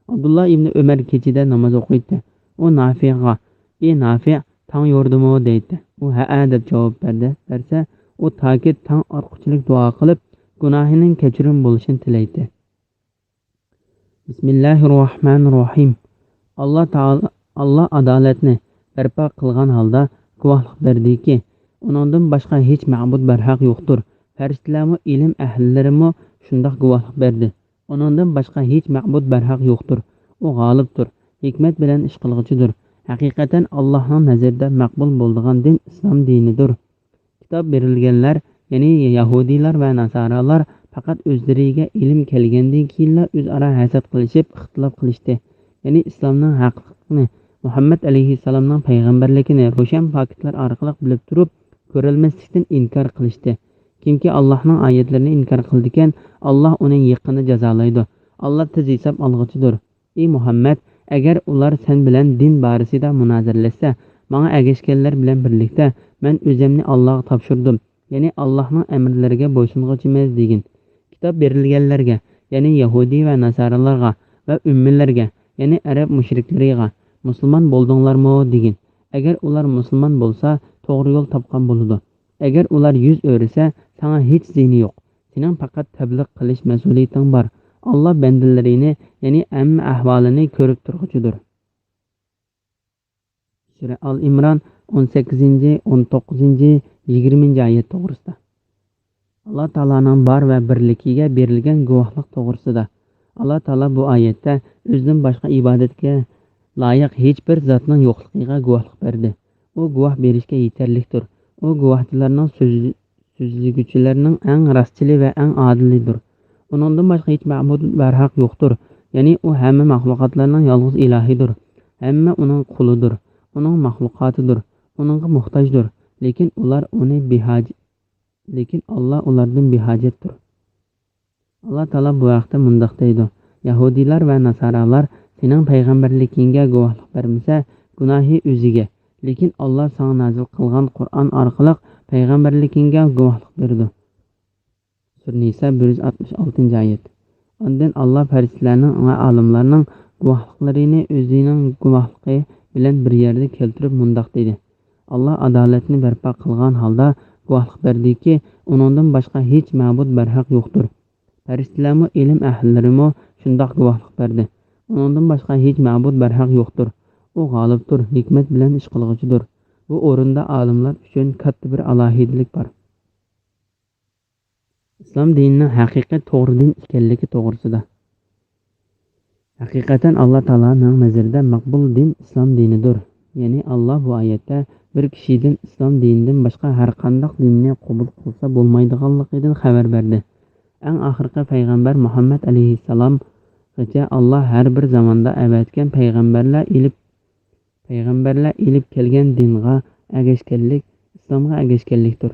ئابدۇللا ئىبنى ئۆمەر كېچىدە ناماز ئوقۇيتتى. ئۇ نافىئغا: «ئى نافىئ، تاڭ يورۇدىمۇ؟» دەيتتى. ئۇ: «ھەئە» دەپ جاۋاب بەردى. بەرسە، ئۇ تاكى تاڭ ئاتقۇچىلىك دۇئا قىلىپ، گۇناھىنىڭ كەچۈرۈم بولۇشىنى تىلەيتتى. بىسمىللاھىررەھمانىررەھىم. ئاللا تائالا، ئاللا ئادالەتنى بەرپا قىلغان ھالدا گۇۋاھلىق بەردىكى، ئۇنىڭدىن باشقا ھېچ مەبۇد بەرھەق يوقتۇر. پەرىشتىلەرمۇ، ئىلىم ئەھلىلىرىمۇ شۇنداق گۇۋاھلىق بەردى. ئۇنىڭدىن باشقا ھېچ مەبۇد بەرھەق يوقتۇر. ئۇ غالىبتۇر، ھېكمەت بىلەن ئىش قىلغۇچىدۇر. ھەقىقەتەن ئاللانىڭ نەزىرىدە مەقبۇل بولىدىغان دىن ئىسلام دىنىدۇر. كىتاب بېرىلگەنلەر، يەنى يەھۇدىيلار ۋە ناسارالار پەقەت ئۆزلىرىگە ئىلىم كەلگەندىن كېيىنلا ئۆزئارا ھەسەت قىلىشىپ، ئىختىلاپ قىلىشتى. يەنى ئىسلامنىڭ ھەقلىقلىقىنى، مۇھەممەد ئەلەيھىسسالامنىڭ پەيغەمبەرلىكىنى روشەن پاكىتلار ئارقىلىق بىلىپ تۇرۇپ، كۆرەلمەسلىكتىن ئىنكار قىلىشتى. كىمكى ئاللاھنىڭ ئايەتلىرىنى ئىنكار قىلىدىكەن، ئاللاھ ئۇنى يېقىندا جازالايدۇ. ئاللاھ تېز ھېساب ئالغۇچىدۇر. ئى مۇھەممەد، ئەگەر ئۇلار سەن بىلەن دىن بارىسىدا مۇنازىرىلەشسە، ماڭا ئەگەشكەنلەر بىلەن بىرلىكتە مەن ئۆزەمنى ئاللاغا تاپشۇردۇم، يەنى ئاللاھنىڭ ئەمىرلىرىگە بويسۇنغۇچىمىز دېگىن. كىتاب بېرىلگەنلەرگە، يەنى يەھۇدىي ۋە ناسارالارغا ۋە ئۈممىلەرگە، يەنى ئەرەب مۇشرىكلىرىغا، مۇسۇلمان بولدۇڭلارمۇ دېگىن. ئەگەر ئۇلار مۇسۇلمان بولسا، توغرا يول تاپقان بولىدۇ. ئەگەر ئۇلار يۈز ئۆرۈسە، ساڭا ھېچ زىيىنى يوق. سېنىڭ پەقەت تەبلىغ قىلىش مەسئۇلىيىتىڭ بار. ئاللا بەندىلىرىنى، يەنى ھەممە ئەھۋالىنى كۆرۈپ تۇرغۇچىدۇر. سۈرە ئال ئىمران، ئون سەككىزىنچى، ئون توققۇزىنچى، يىگىرمىنچى ئايەت توغرىسىدا. ئاللا تائالانىڭ بار ۋە بىرلىكىگە بېرىلگەن گۇۋاھلىق توغرىسىدا. ئاللا تائالا بۇ ئايەتتە ئۆزىدىن باشقا ئىبادەتكە لايىق ھېچ بىر زاتنىڭ يوقلۇقىغا گۇۋاھلىق بەردى. ئۇ گۇۋاھ بېرىشكە يېتەرلىكتۇر. ئۇ گۇۋاھچىلارنىڭ سۆز-، سۆزلىگۈچىلەرنىڭ ئەڭ راستچىلى ۋە ئەڭ ئادىلىدۇر. ئۇنىڭدىن باشقا ھېچ مەبۇد بەرھەق يوقتۇر. يەنى ئۇ ھەممە مەخلۇقاتلارنىڭ يالغۇز ئىلاھىدۇر. ھەممە ئۇنىڭ قۇلىدۇر. ئۇنىڭ مەخلۇقاتىدۇر. ئۇنىڭغا موھتاجدۇر. لېكىن ئۇلار ئۇنى بىھاج-، لېكىن ئاللا ئۇلاردىن بىھاجەتتۇر. ئاللا تائالا بۇ ھەقتە مۇنداق دەيدۇ: يەھۇدىيلار ۋە ناسارالار سېنىڭ پەيغەمبەرلىكىڭگە گۇۋاھلىق بەرمىسە، گۇناھى ئۆزىگە، لېكىن ئاللا ساڭا نازىل قىلغان قۇرئان ئارقىلىق پەيغەمبەرلىكىڭگە گۇۋاھلىق بېرىدۇ. سۈرە نىسا، بىر يۈز ئاتمىش ئالتىنچى ئايەت. ئاندىن ئاللا پەرىشتىلەرنىڭ ۋە ئالىملارنىڭ گۇۋاھلىقلىرىنى ئۆزىنىڭ گۇۋاھلىقى بىلەن بىر يەردە كەلتۈرۈپ مۇنداق دېدى: ئاللا ئادالەتنى بەرپا قىلغان ھالدا گۇۋاھلىق بەردىكى، ئۇنىڭدىن باشقا ھېچ مەبۇد بەرھەق يوقتۇر. پەرىشتىلەرمۇ، ئىلىم ئەھلىلىرىمۇ شۇنداق گۇۋاھلىق بەردى. ئۇنىڭدىن باشقا ھېچ مەبۇد بەرھەق يوقتۇر. ئۇ غالىبتۇر، ھېكمەت بىلەن ئىش قىلغۇچىدۇر. بۇ ئورۇندا ئالىملار ئۈچۈن كاتتا بىر ئالاھىدىلىك بار. ئىسلام دىنىنىڭ ھەقىقىي توغرا دىن ئىكەنلىكى توغرىسىدا. ھەقىقەتەن ئاللا تائالانىڭ نەزىرىدە مەقبۇل دىن ئىسلام دىنىدۇر. يەنى ئاللا بۇ ئايەتتە بىر كىشىدىن ئىسلام دىنىدىن باشقا ھەر قانداق دىننى قوبۇل قىلسا بولمايدىغانلىقىدىن خەۋەر بەردى. ئەڭ ئاخىرقى پەيغەمبەر مۇھەممەد ئەلەيھىسسالامغىچە ئاللا ھەر بىر زاماندا ئەۋەتكەن پەيغەمبەرلەر ئېلىپ پەيغەمبەرلەر ئېلىپ كەلگەن دىنغا ئەگەشكەنلىك ئىسلامغا ئەگەشكەنلىكتۇر.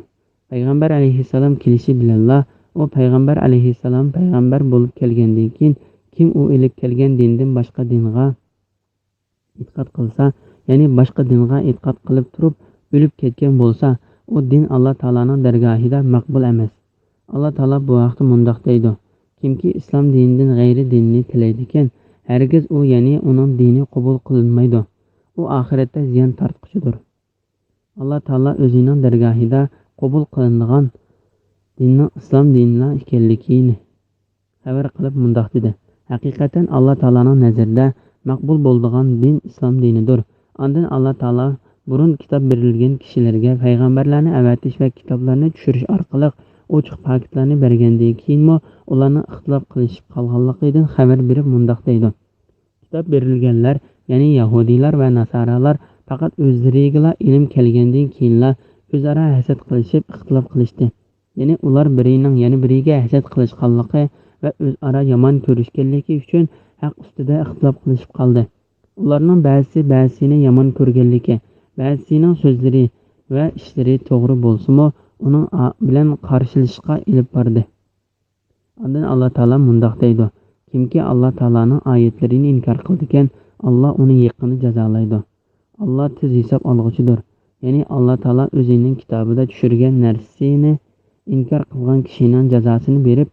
پەيغەمبەر ئەلەيھىسسالام كېلىشى بىلەنلا ئۇ پەيغەمبەر ئەلەيھىسسالام پەيغەمبەر بولۇپ كەلگەندىن كېيىن، كىم ئۇ ئېلىپ كەلگەن دىندىن باشقا دىنغا ئېتىقاد قىلسا، يەنى باشقا دىنغا ئېتىقاد قىلىپ تۇرۇپ ئۆلۈپ كەتكەن بولسا، ئۇ دىن ئاللا تائالانىڭ دەرگاھىدا مەقبۇل ئەمەس. ئاللا تائالا بۇ ھەقتە مۇنداق دەيدۇ: كىمكى ئىسلام دىنىدىن غەيرىي دىننى تىلەيدىكەن، ھەرگىز ئۇ، يەنى ئۇنىڭ دىنى قوبۇل قىلىنمايدۇ. ئۇ ئاخىرەتتە زىيان تارتقۇچىدۇر. ئاللا تائالا ئۆزىنىڭ دەرگاھىدا قوبۇل قىلىنىدىغان دىننىڭ ئىسلام دىنىلا ئىكەنلىكىنى خەۋەر قىلىپ مۇنداق دېدى: ھەقىقەتەن ئاللا تائالانىڭ نەزىرىدە مەقبۇل بولىدىغان دىن ئىسلام دىنىدۇر. ئاندىن ئاللا تائالا بۇرۇن كىتاب بېرىلگەن كىشىلەرگە پەيغەمبەرلەرنى ئەۋەتىش ۋە كىتابلارنى چۈشۈرۈش ئارقىلىق ئوچۇق پاكىتلارنى بەرگەندىن كېيىنمۇ ئۇلارنىڭ ئىختىلاپ قىلىشىپ قالغانلىقىدىن خەۋەر بېرىپ مۇنداق دەيدۇ: كىتاب بېرىلگەنلەر، يەنى يەھۇدىيلار ۋە ناسارالار پەقەت ئۆزلىرىگىلا ئىلىم كەلگەندىن كېيىنلا ئۆزئارا ھەسەت قىلىشىپ ئىختىلاپ قىلىشتى. يەنى ئۇلار بىرىنىڭ يەنە بىرىگە ھەسەت قىلىشقانلىقى ۋە ئۆزئارا يامان كۆرۈشكەنلىكى ئۈچۈن ھەق ئۈستىدە ئىختىلاپ قىلىشىپ قالدى. ئۇلارنىڭ بەزىسى بەزىسىنى يامان كۆرگەنلىكى، بەزىسىنىڭ سۆزلىرى ۋە ئىشلىرى توغرا بولسىمۇ، ئۇنىڭ ئا-، بىلەن قارشىلىشىشقا ئېلىپ باردى. ئاندىن ئاللا تائالا مۇنداق دەيدۇ: كىمكى ئاللا تائالانىڭ ئايەتلىرىنى ئىنكار قىلىدىكەن، ئاللا ئۇنى يېقىندا جازالايدۇ. ئاللا تېز ھېساب ئالغۇچىدۇر. يەنى ئاللا تائالا ئۆزىنىڭ كىتابىدا چۈشۈرگەن نەرسىنى ئىنكار قىلغان كىشىنىڭ جازاسىنى بېرىپ،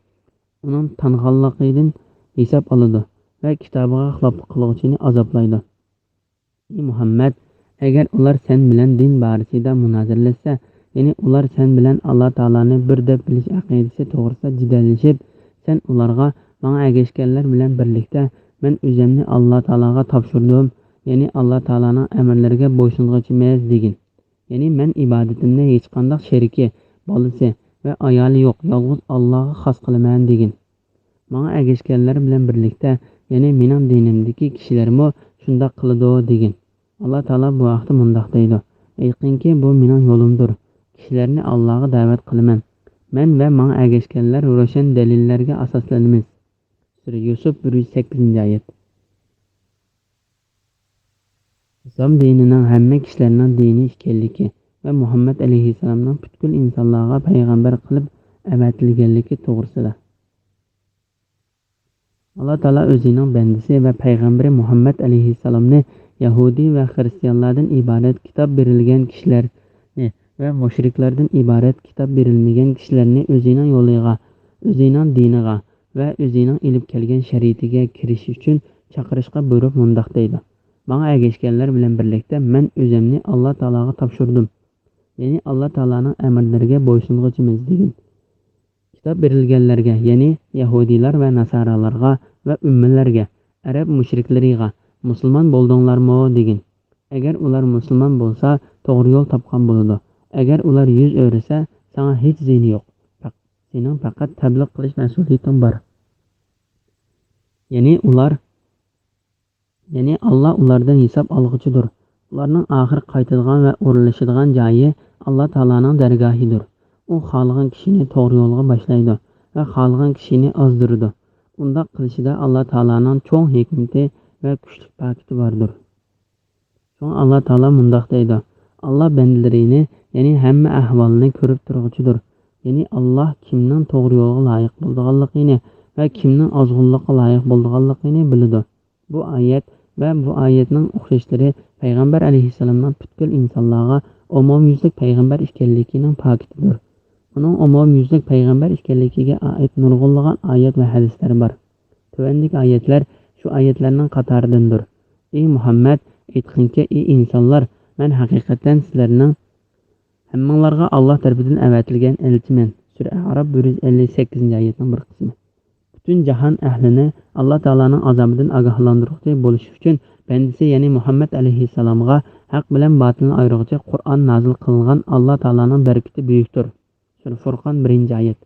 ئۇنىڭ تانغانلىقىدىن ھېساب ئالىدۇ ۋە كىتابىغا خىلاپلىق قىلغۇچىنى ئازابلايدۇ. ئى مۇھەممەد، ئەگەر ئۇلار سەن بىلەن دىن بارىسىدا مۇنازىرىلەشسە، يەنى ئۇلار سەن بىلەن ئاللا تائالانى بىر دەپ بىلىش ئەقىدىسى توغرىسىدا جېدەللىشىپ، سەن ئۇلارغا، ماڭا ئەگەشكەنلەر بىلەن بىرلىكتە مەن ئۆزۈمنى ئاللا تائالاغا تاپشۇردۇم، يەنى ئاللا تائالانىڭ ئەمىرلىرىگە بويسۇنغۇچىمىز دېگىن. يەنى مەن ئىبادىتىمنى ھېچقانداق شېرىكى، بالىسى ۋە ئايالى يوق يالغۇز ئاللاغا خاس قىلىمەن دېگىن. ماڭا ئەگەشكەنلەر بىلەن بىرلىكتە، يەنى مېنىڭ دىنىمدىكى كىشىلەرمۇ شۇنداق قىلىدۇ دېگىن. ئاللا تائالا بۇ ھەقتە مۇنداق دەيدۇ، ئېيتقىنكى، بۇ مېنىڭ يولۇمدۇر. كىشىلەرنى ئاللاغا دەۋەت قىلىمەن. مەن ۋە ماڭا ئەگەشكەنلەر روشەن دەلىللەرگە ئاساسلىنىمىز. سۈرە يۈسۈپ، بىر يۈز سەككىزىنچى ئايەت. ئىسلام دىنىنىڭ ھەممە كىشىلەرنىڭ دىنى ئىكەنلىكى ۋە مۇھەممەد ئەلەيھىسسالامنىڭ پۈتكۈل ئىنسانلارغا پەيغەمبەر قىلىپ ئەۋەتىلگەنلىكى توغرىسىدا. ئاللا تائالا ئۆزىنىڭ بەندىسى ۋە پەيغەمبىرى مۇھەممەد ئەلەيھىسسالامنى يەھۇدىي ۋە خىرىستىيانلاردىن ئىبارەت كىتاب بېرىلگەن كىشىلەرنى ۋە مۇشرىكلاردىن ئىبارەت كىتاب بېرىلمىگەن كىشىلەرنى ئۆزىنىڭ يولىغا، ئۆزىنىڭ دىنىغا ۋە ئۆزىنىڭ ئېلىپ كەلگەن شەرىئىتىگە كىرىش ئۈچۈن چاقىرىشقا بۇيرۇپ مۇنداق دەيدۇ، ماڭا ئەگەشكەنلەر بىلەن بىرلىكتە مەن ئۆزۈمنى ئاللا تائالاغا تاپشۇردۇم. يەنى ئاللا تائالانىڭ ئەمىرلىرىگە بويسۇنغۇچىمىز دېگىن. كىتاب بېرىلگەنلەرگە، يەنى يەھۇدىيلار ۋە ناسارالارغا ۋە ئۈممىلەرگە، ئەرەب مۇشرىكلىرىغا، مۇسۇلمان بولدۇڭلارمۇ دېگىن. ئەگەر ئۇلار مۇسۇلمان بولسا، توغرا يول تاپقان بولىدۇ. ئەگەر ئۇلار يۈز ئۆرۈسە، ساڭا ھېچ زىيىنى يوق. پەق-، سېنىڭ پەقەت تەبلىغ قىلىش مەسئۇلىيىتىڭ بار. يەنى ئۇلار يەنى ئاللا ئۇلاردىن ھېساب ئالغۇچىدۇر. ئۇلارنىڭ ئاخىر قايتىدىغان ۋە ئورۇنلىشىدىغان جايى ئاللا تائالانىڭ دەرگاھىدۇر. ئۇ خالىغان كىشىنى توغرا يولغا باشلايدۇ ۋە خالىغان كىشىنى ئازدۇرىدۇ. ئۇنداق قىلىشىدا ئاللا تائالانىڭ چوڭ ھېكمىتى ۋە كۈچلۈك پاكىتى باردۇر. شۇڭا ئاللا تائالا مۇنداق دەيدۇ، ئاللا بەندىلىرىنى، يەنى ھەممە ئەھۋالنى كۆرۈپ تۇرغۇچىدۇر. يەنى ئاللا كىمنىڭ توغرا يولغا لايىق بولىدىغانلىقىنى ۋە كىمنىڭ ئازغۇنلۇققا لايىق بولىدىغانلىقىنى بىلىدۇ. بۇ ئايەت ۋە بۇ ئايەتنىڭ ئوخشاشلىرى پەيغەمبەر ئەلەيھىسسالامنىڭ پۈتكۈل ئىنسانلارغا ئومۇميۈزلۈك پەيغەمبەر ئىكەنلىكىنىڭ پاكىتىدۇر. ئۇنىڭ ئومۇميۈزلۈك پەيغەمبەر ئىكەنلىكىگە ئائىت نۇرغۇنلىغان ئايەت ۋە ھەدىسلەر بار. تۆۋەندىكى ئايەتلەر شۇ ئايەتلەرنىڭ قاتارىدىندۇر. ئى مۇھەممەد، ئېيتقىنكى، ئى ئىنسانلار، مەن ھەقىقەتەن سىلەرنىڭ ھەممىڭلارغا ئاللا تەرىپىدىن ئەۋەتىلگەن ئەلچىمەن. سۈرە ئەئراپ، بىر يۈز ئەللىك سەككىزىنچى ئايەتنىڭ بىر قىسمى. پۈتۈن جاھان ئەھلىنى ئاللا تائالانىڭ ئازابىدىن ئاگاھلاندۇرغۇچى بولۇش ئۈچۈن بەندىسى، يەنى مۇھەممەد ئەلەيھىسسالامغا ھەق بىلەن باتىلنى ئايرىغۇچى قۇرئان نازىل قىلىنغان ئاللا تائالانىڭ بەرىكىتى بۈيۈكتۇر. سۈرە فۇرقان، بىرىنچى ئايەت.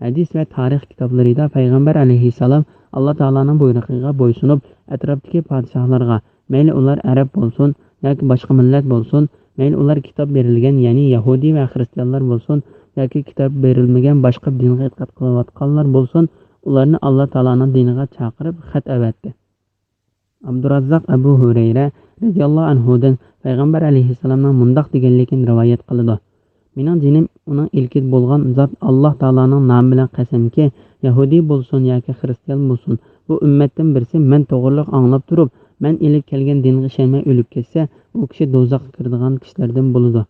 ھەدىس ۋە تارىخ كىتابلىرىدا پەيغەمبەر ئەلەيھىسسالام ئاللا تائالانىڭ بۇيرۇقىغا بويسۇنۇپ، ئەتراپتىكى پادىشاھلارغا، مەيلى ئۇلار ئەرەب بولسۇن ياكى باشقا مىللەت بولسۇن، مەيلى ئۇلار كىتاب بېرىلگەن، يەنى يەھۇدىي ۋە خىرىستىيانلار بولسۇن ياكى كىتاب بېرىلمىگەن باشقا بىر دىنغا ئېتىقاد قىلىۋاتقانلار بولسۇن، ئۇلارنى ئاللا تائالانىڭ دىنىغا چاقىرىپ خەت ئەۋەتتى. ئابدۇراززاق ئەبۇ ھۇرەيرە رەزىياللاھۇ ئەنھۇدىن پەيغەمبەر ئەلەيھىسسالامنىڭ مۇنداق دېگەنلىكىنى رىۋايەت قىلىدۇ، مېنىڭ جېنىم ئۇنىڭ ئىلكىدە بولغان زات ئاللا تائالانىڭ نامى بىلەن قەسەمكى، يەھۇدىي بولسۇن ياكى خىرىستىيان بولسۇن، بۇ ئۈممەتتىن بىرسى مەن توغرىلىق ئاڭلاپ تۇرۇپ، مەن ئېلىپ كەلگەن دىنغا ئىشەنمەي ئۆلۈپ كەتسە، ئۇ كىشى دوزاخقا كىرىدىغان كىشىلەردىن بولىدۇ.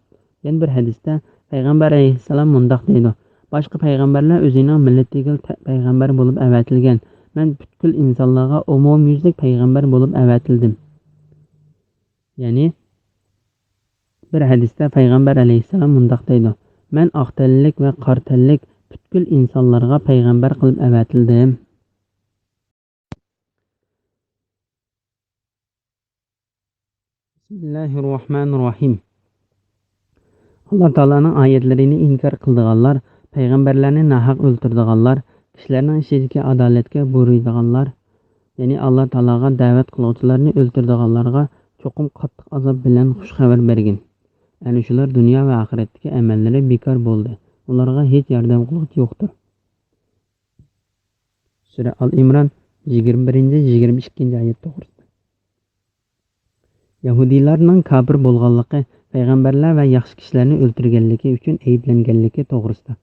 يەنە بىر ھەدىستە پەيغەمبەر ئەلەيھىسسالام مۇنداق دەيدۇ، باشقا پەيغەمبەرلەر ئۆزىنىڭ مىللىتىگە پەيغەمبەر بولۇپ ئەۋەتىلگەن، مەن پۈتكۈل ئىنسانلارغا ئومۇميۈزلۈك پەيغەمبەر بولۇپ ئەۋەتىلدىم. يەنى بىر ھەدىستە پەيغەمبەر ئەلەيھىسسالام مۇنداق دەيدۇ، مەن ئاق تەنلىك ۋە قارا تەنلىك پۈتكۈل ئىنسانلارغا پەيغەمبەر قىلىپ ئەۋەتىلدىم. بىسمىللاھىررەھمانىررەھىم. ئاللا تائالانىڭ ئايەتلىرىنى ئىنكار قىلىدىغانلار، پەيغەمبەرلەرنى ناھەق ئۆلتۈرىدىغانلار، كىشىلەرنىڭ ئىچىدىكى ئادالەتكە بۇيرۇيدىغانلار، يەنى ئاللا تائالاغا دەۋەت قىلغۇچىلارنى ئۆلتۈرىدىغانلارغا چوقۇم قاتتىق ئازاب بىلەن خۇش خەۋەر بەرگىن. ئەنە شۇلار دۇنيا ۋە ئاخىرەتتىكى ئەمەللىرى بىكار بولدى. ئۇلارغا ھېچ ياردەم قىلغۇچى يوقتۇر. سۈرە ئال ئىمران، يىگىرمە بىرىنچى، يىگىرمە ئىككىنچى ئايەت توغرىسىدا. يەھۇدىيلارنىڭ كاپىر بولغانلىقى، پەيغەمبەرلەر ۋە ياخشى كىشىلەرنى ئۆلتۈرگەنلىكى ئۈچۈن ئەيىبلەنگەنلىكى توغرىسىدا.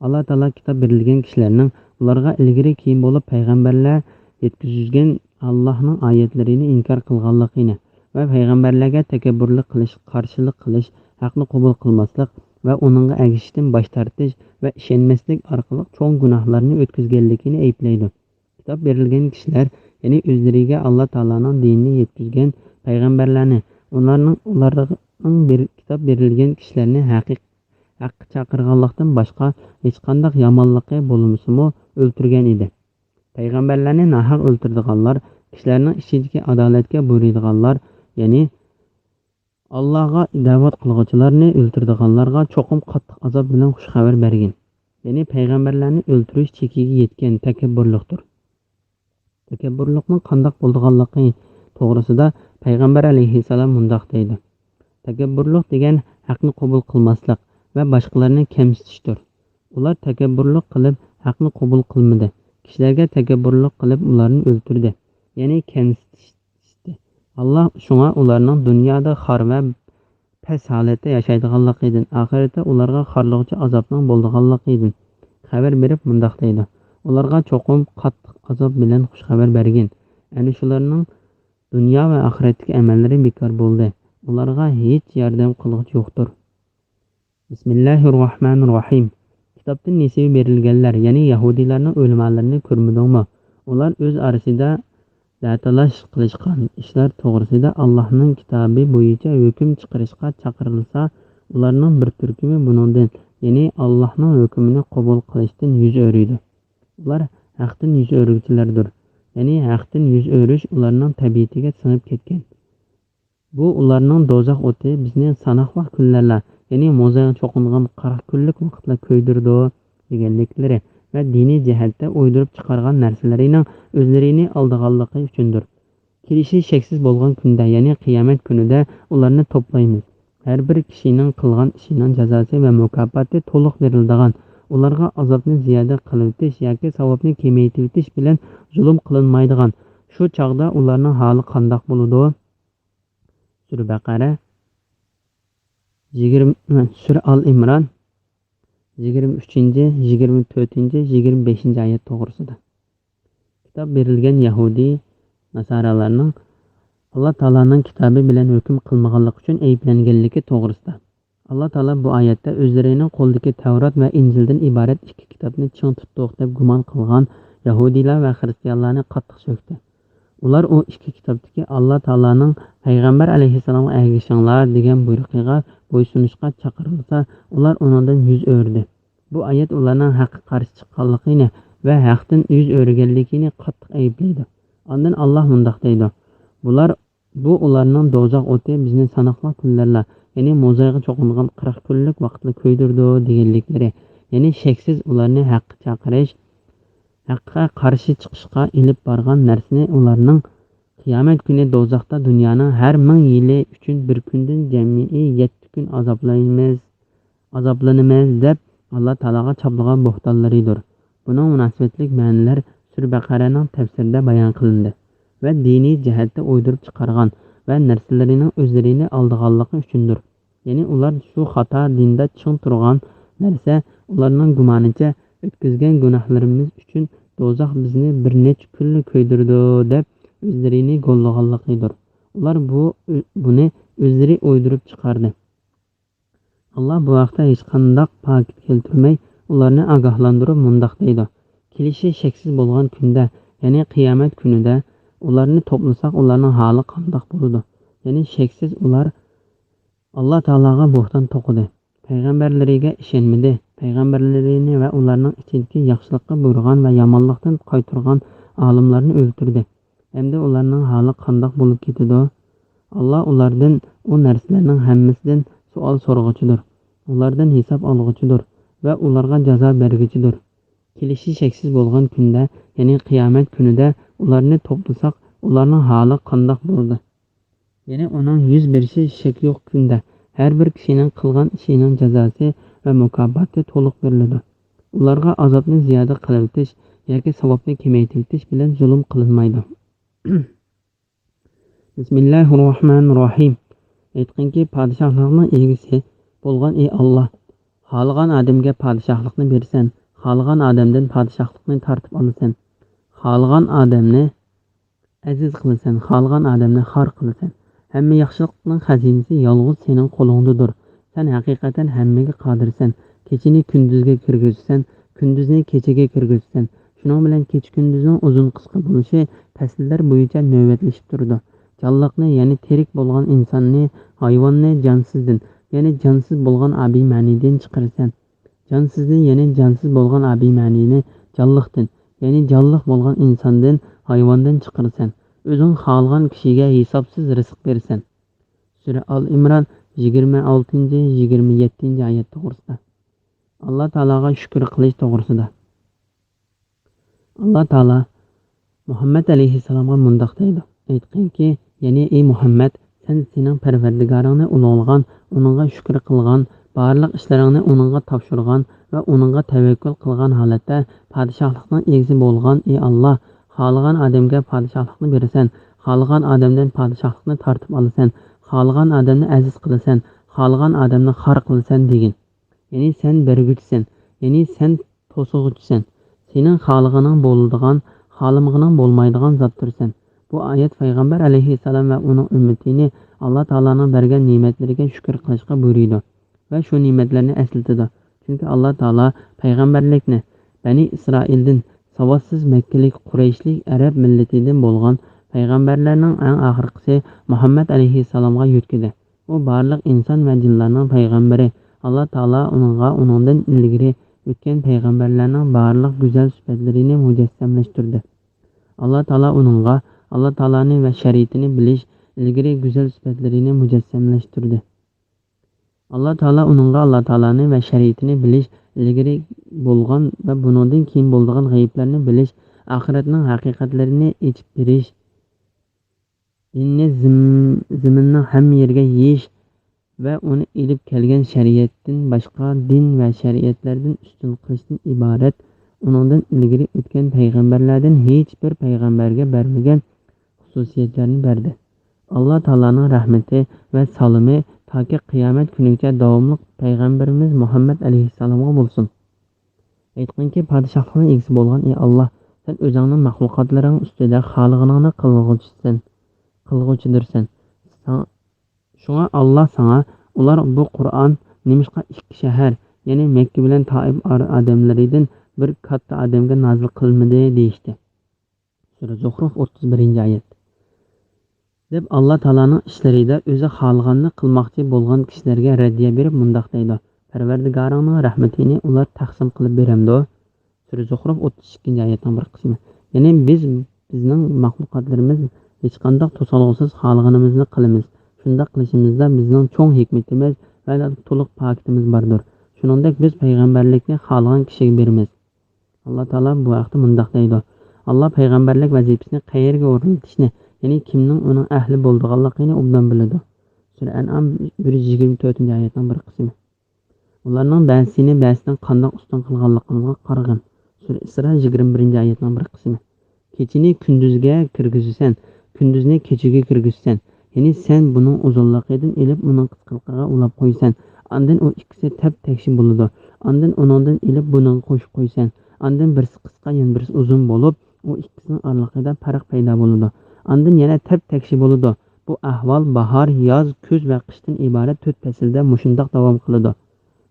ئاللا تائالا كىتاب بېرىلگەن كىشىلەرنىڭ ئۇلارغا ئىلگىرى كېيىن بولۇپ پەيغەمبەرلەر يەتكۈزگەن ئاللاھنىڭ ئايەتلىرىنى ئىنكار قىلغانلىقىنى ۋە پەيغەمبەرلەرگە تەكەببۇرلۇق قىلىش، قارشىلىق قىلىش، ھەقنى قوبۇل قىلماسلىق ۋە ئۇنىڭغا ئەگىشىشتىن باش تارتىش ۋە ئىشەنمەسلىك ئارقىلىق چوڭ گۇناھلارنى ئۆتكۈزگەنلىكىنى ئەيىبلەيدۇ. كىتاب بېرىلگەن كىشىلەر، يەنى ئۆزلىرىگە ئاللا تائالانىڭ دىنىنى يەتكۈزگەن پەيغەمبەرلەرنى، ئۇلارنىڭ، ئۇلارنىڭ بېر-، كىتاب بېرىلگەن كىشىلەرنى ھەقىق-، ھەققە چاقىرغانلىقتىن باشقا ھېچقانداق يامانلىقى بولمىسىمۇ ئۆلتۈرگەن ئىدى. پەيغەمبەرلەرنى ناھەق ئۆلتۈرىدىغانلار، كىشىلەرنىڭ ئىچىدىكى ئادالەتكە بۇيرۇيدىغانلار، يەنى ئاللاغا دەۋەت قىلغۇچىلارنى ئۆلتۈرىدىغانلارغا چوقۇم قاتتىق ئازاب بىلەن خۇش خەۋەر بەرگىن. يەنى پەيغەمبەرلەرنى ئۆلتۈرۈش چېكىگە يەتكەن تەكەببۇرلۇقتۇر. تەكەببۇرلۇقنىڭ قانداق بولىدىغانلىقى توغرىسىدا پەيغەمبەر ئەلەيھىسسالام مۇنداق دەيدۇ: تەكەببۇرلۇق دېگەن ھەقنى قوبۇل قىلماسلىق ۋە باشقىلارنى كەمسىتىشتۇر. ئۇلار تەكەببۇرلۇق قىلىپ ھەقنى قوبۇل قىلمىدى. كىشىلەرگە تەكەببۇرلۇق قىلىپ ئۇلارنى ئۆلتۈردى. يەنى كەمسىتىشتى. ئاللا شۇڭا ئۇلارنىڭ دۇنيادا خار ۋە پەس ھالەتتە ياشايدىغانلىقىدىن، ئاخىرەتتە ئۇلارغا خارلىغۇچى ئازابنىڭ بولىدىغانلىقىدىن خەۋەر بېرىپ مۇنداق دەيدۇ: ئۇلارغا چوقۇم قاتتىق ئازاب بىلەن خۇش خەۋەر بەرگىن. ئەنە شۇلارنىڭ دۇنيا ۋە ئاخىرەتتىكى ئەمەللىرى بىكار بولدى. ئۇلارغا ھېچ ياردەم قىلغۇچى يوقتۇر. بىسمىللاھىررەھمانىررەھىم. كىتابتىن نېسىۋە بېرىلگەنلەر، يەنى يەھۇدىيلارنىڭ ئۆلىمالىرىنى كۆرمىدىڭمۇ؟ ئۇلار ئۆز ئارىسىدا دەتالاش قىلىشقان ئىشلار توغرىسىدا ئاللاھنىڭ كىتابى بويىچە ھۆكۈم چىقىرىشقا چاقىرىلسا، ئۇلارنىڭ بىر تۈركۈمى بۇنىڭدىن، يەنى ئاللاھنىڭ ھۆكمىنى قوبۇل قىلىشتىن يۈز ئۆرۈيدۇ. ئۇلار ھەقتىن يۈز ئۆرۈگۈچىلەردۇر. يەنى ھەقتىن يۈز ئۆرۈش ئۇلارنىڭ تەبىئىتىگە سىڭىپ كەتكەن. بۇ ئۇلارنىڭ دوزاخ ئوتى بىزنى ساناقلا كۈنلەرلا، يەنى موزايغا چوقۇنغان قىرىق كۈنلۈك ۋاقىتلا كۆيدۈرىدۇ، دېگەنلىكلىرى ۋە دىنىي جەھەتتە ئويدۇرۇپ چىقارغان نەرسىلىرىنىڭ ئۆزلىرىنى ئالدىغانلىقى ئۈچۈندۇر. كېلىشى شەكسىز بولغان كۈندە، يەنى قىيامەت كۈنىدە ئۇلارنى توپلايمىز. ھەر بىر كىشىنىڭ قىلغان ئىشىنىڭ جازاسى ۋە مۇكاپاتى تولۇق بېرىلىدىغان. ئۇلارغا ئازابنى زىيادە قىلىۋېتىش ياكى ساۋابنى كېمەيتىۋېتىش بىلەن زۇلۇم قىلىنمايدىغان. شۇ چاغدا ئۇلارنىڭ ھالى قانداق بولىدۇ؟ سۈرە بەقەرە، يىگىرمە، سۈرە ئال ئىمران، يىگىرمە ئۈچىنچى، يىگىرمە تۆتىنچى، يىگىرمە بەشىنچى ئايەت توغرىسىدا. كىتاب بېرىلگەن يەھۇدىي ناسارالارنىڭ ئاللا تائالانىڭ كىتابى بىلەن ھۆكۈم قىلمىغانلىقى ئۈچۈن ئەيىبلەنگەنلىكى توغرىسىدا. ئاللا تائالا بۇ ئايەتتە ئۆزلىرىنىڭ قولىدىكى تەۋرات ۋە ئىنجىلدىن ئىبارەت ئىككى كىتابنى چىڭ تۇتتۇق دەپ گۇمان قىلغان يەھۇدىيلار ۋە خىرىستىيانلارنى قاتتىق سۆكتى. ئۇلار ئۇ ئىككى كىتابتىكى ئاللا تائالانىڭ پەيغەمبەر ئەلەيھىسسالامغا ئەگىشىڭلار دېگەن بۇيرۇقىغا بويسۇنۇشقا چاقىرىلسا، ئۇلار ئۇنىڭدىن يۈز ئۆرۈدى. بۇ ئايەت ئۇلارنىڭ ھەققە قارشى چىققانلىقىنى ۋە ھەقتىن يۈز ئۆرۈگەنلىكىنى قاتتىق ئەيىبلەيدۇ. ئاندىن ئاللا مۇنداق دەيدۇ: بۇلار، بۇ ئۇلارنىڭ دوزاخ ئوتى بىزنى ساناقلا كۈنلەرلا، يەنى موزايغا چوقۇنغان قىرىق كۈنلۈك ۋاقىتلا كۆيدۈرىدۇ، دېگەنلىكلىرى. يەنى شەكسىز ئۇلارنى ھەققە چاقىرىش، ھەققە قارشى چىقىشقا ئېلىپ بارغان نەرسىنى ئۇلارنىڭ قىيامەت كۈنى دوزاختا دۇنيانىڭ ھەر مىڭ يىلى ئۈچۈن بىر كۈندىن جەمئىي يەتتە كۈن ئازابلايمىز، ئازابلىنىمىز دەپ ئاللا تائالاغا چاپلىغان بوھتانلىرىدۇر. بۇنىڭ مۇناسىۋەتلىك مەنىلەر سۈرە بەقەرەنىڭ تەپسىرىدە بايان قىلىندى ۋە دىنىي جەھەتتە ئويدۇرۇپ چىقارغان ۋە نەرسىلىرىنىڭ ئۆزلىرىنى ئالدىغانلىقى ئۈچۈندۇر. يەنى ئۇلار شۇ خاتا دىندا چىڭ تۇرغان نەرسە، ئۇلارنىڭ گۇمانىچە ئۆتكۈزگەن گۇناھلىرىمىز ئۈچۈن دوزاخ بىزنى بىر نەچچە كۈنلا كۆيدۈرىدۇ دەپ ئۆزلىرىنى گوللىغانلىقىدۇر. ئۇلار بۇ، بۇنى ئۆزلىرى ئويدۇرۇپ چىقاردى. ئاللا بۇ ھەقتە ھېچقانداق پاكىت كەلتۈرمەي، ئۇلارنى ئاگاھلاندۇرۇپ مۇنداق دەيدۇ: كېلىشى شەكسىز بولغان كۈندە، يەنى قىيامەت كۈنىدە ئۇلارنى توپلىساق، ئۇلارنىڭ ھالى قانداق بولىدۇ؟ يەنى شەكسىز ئۇلار ئاللا تائالاغا بوھتان توقۇدى، پەيغەمبەرلىرىگە ئىشەنمىدى، پەيغەمبەرلىرىنى ۋە ئۇلارنىڭ ئىچىدىكى ياخشىلىققا بۇيرۇغان ۋە يامانلىقتىن قايتۇرغان ئالىملارنى ئۆلتۈردى. ئەمدى ئۇلارنىڭ ھالى قانداق بولۇپ كېتىدۇ؟ ئاللا ئۇلاردىن، ئۇ نەرسىلەرنىڭ ھەممىسىدىن سوئال سورىغۇچىدۇر. ئۇلاردىن ھېساب ئالغۇچىدۇر ۋە ئۇلارغا جازا بەرگۈچىدۇر. كېلىشى شەكسىز بولغان كۈندە، يەنى قىيامەت كۈنىدە ئۇلارنى توپلىساق، ئۇلارنىڭ ھالى قانداق بولىدۇ؟ يەنى ئۇنىڭ يۈز بېرىشى شەك يوق كۈندە، ھەر بىر كىشىنىڭ قىلغان ئىشىنىڭ جازاسى ۋە مۇكاپاتى تولۇق بېرىلىدۇ. ئۇلارغا ئازابنى زىيادە قىلىۋېتىش ياكى ساۋابنى كېمەيتىۋېتىش بىلەن زۇلۇم قىلىنمايدۇ. بىسمىللاھىررەھمانىررەھىم. ئېيتقىنكى، پادىشاھلىقنىڭ ئىگىسى بولغان ئى ئاللا، خالىغان ئادەمگە پادىشاھلىقنى بېرىسەن، خالىغان ئادەمدىن پادىشاھلىقنى تارتىپ ئالىسەن، خالىغان ئادەمنى ئەزىز قىلىسەن، خالىغان ئادەمنى خار قىلىسەن. ھەممە ياخشىلىقنىڭ خەزىنىسى يالغۇز سېنىڭ قولۇڭدىدۇر. سەن ھەقىقەتەن ھەممىگە قادىرسەن. كېچىنى كۈندۈزگە كىرگۈزىسەن، كۈندۈزنى كېچىگە كىرگۈزىسەن. شۇنىڭ بىلەن كېچە-كۈندۈزنىڭ ئۇزۇن-قىسقا بولۇشى پەسىللەر بويىچە نۆۋەتلىشىپ تۇرىدۇ. جانلىقنى، يەنى تىرىك بولغان ئىنساننى، ھايۋاننى جانسىزدىن، يەنى جانسىز بولغان ئابىمەنىدىن چىقىرىسەن. جانسىزنى، يەنى جانسىز بولغان ئابىمەنىنى جانلىقتىن، يەنى جانلىق بولغان ئىنساندىن، ھايۋاندىن چىقىرىسەن. ئۆزۈڭ خالىغان كىشىگە ھېسابسىز رىزىق بېرىسەن. سۈرە ئال ئىمران، يىگىرمە ئالتىنچى، يىگىرمە يەتتىنچى ئايەت توغرىسىدا. ئاللا تائالاغا شۈكۈر قىلىش توغرىسىدا. ئاللا تائالا مۇھەممەد ئەلەيھىسسالامغا مۇنداق دەيدۇ، ئېيتقىنكى، يەنى ئەي مۇھەممەد، سەن سېنىڭ پەرۋەردىگارىڭنى ئۇلۇغلىغان، ئۇنىڭغا شۈكۈر قىلغان، بارلىق ئىشلىرىڭنى ئۇنىڭغا تاپشۇرغان ۋە ئۇنىڭغا تەۋەككۈل قىلغان ھالەتتە پادىشاھلىقنىڭ ئىگىسى بولغان، ئى ئاللا، خالىغان ئادەمگە پادىشاھلىقنى بېرىسەن، خالىغان ئادەمدىن پادىشاھلىقنى تارتىپ ئالىسەن، خالىغان ئادەمنى ئەزىز قىلىسەن، خالىغان ئادەمنى خار قىلىسەن دېگىن. يەنى سەن بەرگۈچىسەن، يەنى سەن توسۇغۇچىسەن. سېنىڭ خالىغىنىڭ بولىدىغان، خالىمىغىنىڭ بولمايدىغان زاتتۇرسەن. بۇ ئايەت پەيغەمبەر ئەلەيھىسسالام ۋە ئۇنىڭ ئۈممىتىنى ئاللا تائالانىڭ بەرگەن نېمەتلىرىگە شۈكۈر قىلىشقا بۇيرۇيدۇ ۋە شۇ نېمەتلەرنى ئەسلىتىدۇ. چۈنكى ئاللا تائالا پەيغەمبەرلىكنى بەنى ئىسرائىلدىن، ساۋاتسىز مەككىلىك قۇرەيشلىك ئەرەب مىللىتىدىن بولغان پەيغەمبەرلەرنىڭ ئەڭ ئاخىرقىسى مۇھەممەد ئەلەيھىسسالامغا يۆتكىدى. ئۇ بارلىق ئىنسان ۋە جىنلارنىڭ پەيغەمبىرى. ئاللا تائالا ئۇنىڭغا ئۇنىڭدىن ئىلگىرى ئۆتكەن پەيغەمبەرلەرنىڭ بارلىق گۈزەل سۈپەتلىرىنى مۇجەسسەملەشتۈردى. ئاللا تائالا ئۇنىڭغا ئاللا تائالانى ۋە شەرىئىتىنى بىلىش ئىلگىرى گۈزەل سۈپەتلىرىنى مۇجەسسەملەشتۈردى. ئاللا تائالا ئۇنىڭغا ئاللا تائالانى ۋە شەرىئىتىنى بىلىش ئىلگىرى بولغان ۋە بۇنىڭدىن كېيىن بولىدىغان غەيىبلەرنى بىلىش، ئاخىرەتنىڭ ھەقىقەتلىرىنى ئېچىپ بېرىش، دىننى زىم-، زېمىننىڭ ھەممە يېرىگە يېيىش ۋە ئۇنى ئېلىپ كەلگەن شەرىئەتتىن باشقا دىن ۋە شەرىئەتلەردىن ئۈستۈن قىلىشتىن ئىبارەت، ئۇنىڭدىن ئىلگىرى ئۆتكەن پەيغەمبەرلەردىن ھېچبىر پەيغەمبەرگە بەرمىگەن خۇسۇسىيەتلەرنى بەردى. ئاللا تائالانىڭ رەھمىتى ۋە سالىمى تاكى قىيامەت كۈنىگىچە داۋاملىق پەيغەمبىرىمىز مۇھەممەد ئەلەيھىسسالامغا بولسۇن. ئېيتقىنكى، پادىشاھلىقنىڭ ئىگىسى بولغان ئى ئاللا، سەن ئۆزۈڭنىڭ مەخلۇقاتلىرىڭ ئۈستىدە خالىغىنىڭنى قىلغۇچىسەن، قىلغۇچىدۇرسەن. ساڭا، شۇڭا ئاللا ساڭا، ئۇلار بۇ قۇرئان نېمىشقا ئىككى شەھەر، يەنى مەككە بىلەن تائىپ ئار-، ئادەملىرىدىن بىر كاتتا ئادەمگە نازىل قىلمىدى دېيىشتى. سۈرە زۇخرۇف، ئوتتۇز بىرىنچى ئايەت. دەپ ئاللا تائالانىڭ ئىشلىرىدا ئۆزى خالىغاننى قىلماقچى بولغان كىشىلەرگە رەددىيە بېرىپ مۇنداق دەيدۇ، پەرۋەردىگارىڭنىڭ رەھمىتىنى ئۇلار تەقسىم قىلىپ بېرەمدۇ؟ سۈرە زۇخرۇف، ئوتتۇز ئىككىنچى ئايەتنىڭ بىر قىسمى. يەنى بىز، بىزنىڭ مەخلۇقاتلىرىمىز ھېچقانداق توسالغۇسىز خالىغىنىمىزنى قىلىمىز. شۇنداق قىلىشىمىزدا بىزنىڭ چوڭ ھېكمىتىمىز ۋە تولۇق پاكىتىمىز باردۇر. شۇنىڭدەك بىز پەيغەمبەرلىكنى خالىغان كىشىگە بېرىمىز. ئاللا تائالا بۇ ھەقتە مۇنداق دەيدۇ، ئاللا پەيغەمبەرلىك ۋەزىپىسىنى قەيەرگە ئورۇنلىتىشنى، يەنى كىمنىڭ ئۇنىڭ ئەھلى بولىدىغانلىقىنى ئوبدان بىلىدۇ. سۈرە ئەنئام، بىر يۈز يىگىرمە تۆتىنچى ئايەتنىڭ بىر قىسمى. ئۇلارنىڭ بەزىسىنى بەزىسىدىن قانداق ئۈستۈن قىلغانلىقىڭىزغا قارىغىن. سۈرە ئىسرا، يىگىرمە بىرىنچى ئايەتنىڭ بىر قىسمى. كېچىنى كۈندۈزگە كىرگۈزىسەن، كۈندۈزنى كېچىگە كىرگۈزىسەن. يەنى سەن بۇنىڭ ئۇزۇنلۇقىدىن ئېلىپ ئۇنىڭ قىسقىلىقىغا ئۇلاپ قويىسەن. ئاندىن ئۇ ئىككىسى تەپ تەكشى بولىدۇ. ئاندىن ئۇنىڭدىن ئېلىپ بۇنىڭغا قوشۇپ قويىسەن. ئاندىن بىرسى قىسقا، يەنە بىرسى ئۇزۇن بولۇپ، ئۇ ئىككىسىنىڭ ئارىلىقىدا پەرق پەيدا بولىدۇ. ئاندىن يەنە تەپ تەكشى بولىدۇ. بۇ ئەھۋال باھار، ياز، كۈز ۋە قىشتىن ئىبارەت تۆت پەسىلدە مۇشۇنداق داۋام قىلىدۇ.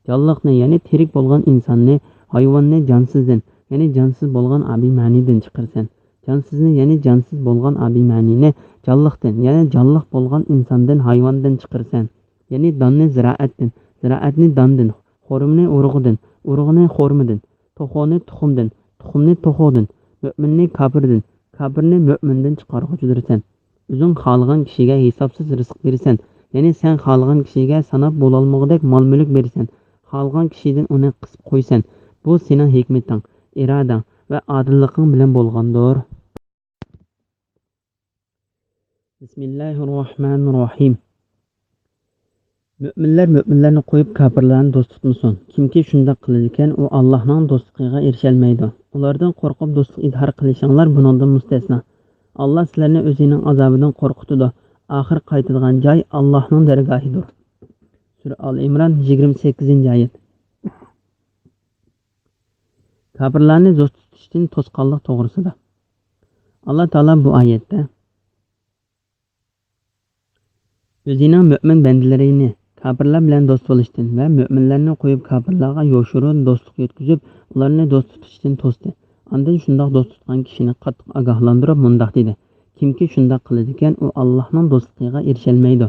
جانلىقنى، يەنى تىرىك بولغان ئىنساننى، ھايۋاننى جانسىزدىن، يەنى جانسىز بولغان ئابىمەنىدىن چىقىرىسەن. جانسىزنى، يەنى جانسىز بولغان ئابىمەنىنى جانلىقتىن، يەنى جانلىق بولغان ئىنساندىن، ھايۋاندىن چىقىرىسەن. يەنى داننى زىرائەتتىن، زىرائەتنى داندىن، خورمىنى ئۇرۇغىدىن، ئۇرۇغنى خورمىدىن، توخۇنى تۇخۇمدىن، تۇخۇمنى توخۇدىن، مۆمىننى كاپىردىن، كاپىرنى مۆمىندىن چىقارغۇچىدۇرسەن. ئۆزۈڭ خالىغان كىشىگە ھېسابسىز رىزىق بېرىسەن. يەنى سەن خالىغان كىشىگە ساناپ بولالمىغۇدەك مال-مۈلۈك بېرىسەن. خالىغان كىشىدىن ئۇنى قىسىپ قويىسەن. بۇ سېنىڭ ھېكمىتىڭ، ئىرادەڭ ۋە ئادىللىقىڭ بىلەن بولغاندۇر. بىسمىللاھىررەھمانىررەھىم. مۆمىنلەر مۆمىنلەرنى قويۇپ، كاپىرلارنى دوست تۇتمىسۇن. كىمكى شۇنداق قىلىدىكەن، ئۇ ئاللاھنىڭ دوستلۇقىغا ئېرىشەلمەيدۇ. ئۇلاردىن قورقۇپ، دوستلۇق ئىزھار قىلىشىڭلار بۇنىڭدىن مۇستەسنا. ئاللا سىلەرنى ئۆزىنىڭ ئازابىدىن قورقۇتىدۇ. ئاخىر قايتىدىغان جاي ئاللاھنىڭ دەرگاھىدۇر. سۈرە ئال ئىمران، يىگىرمە سەككىزىنچى ئايەت. كاپىرلارنى دوست تۇتۇشتىن توسقانلىق توغرىسىدا. ئاللا تائالا بۇ ئايەتتە، ئۆزىنىڭ مۆمىن بەندىلىرىنى كاپىرلار بىلەن دوست بولۇشتىن ۋە مۆمىنلەرنى قويۇپ كاپىرلارغا يوشۇرۇن دوستلۇق يەتكۈزۈپ، ئۇلارنى دوست تۇتۇشتىن توستى. ئاندىن شۇنداق دوست تۇتقان كىشىنى قاتتىق ئاگاھلاندۇرۇپ مۇنداق دېدى، كىمكى شۇنداق قىلىدىكەن، ئۇ ئاللاھنىڭ دوستلۇقىغا ئېرىشەلمەيدۇ.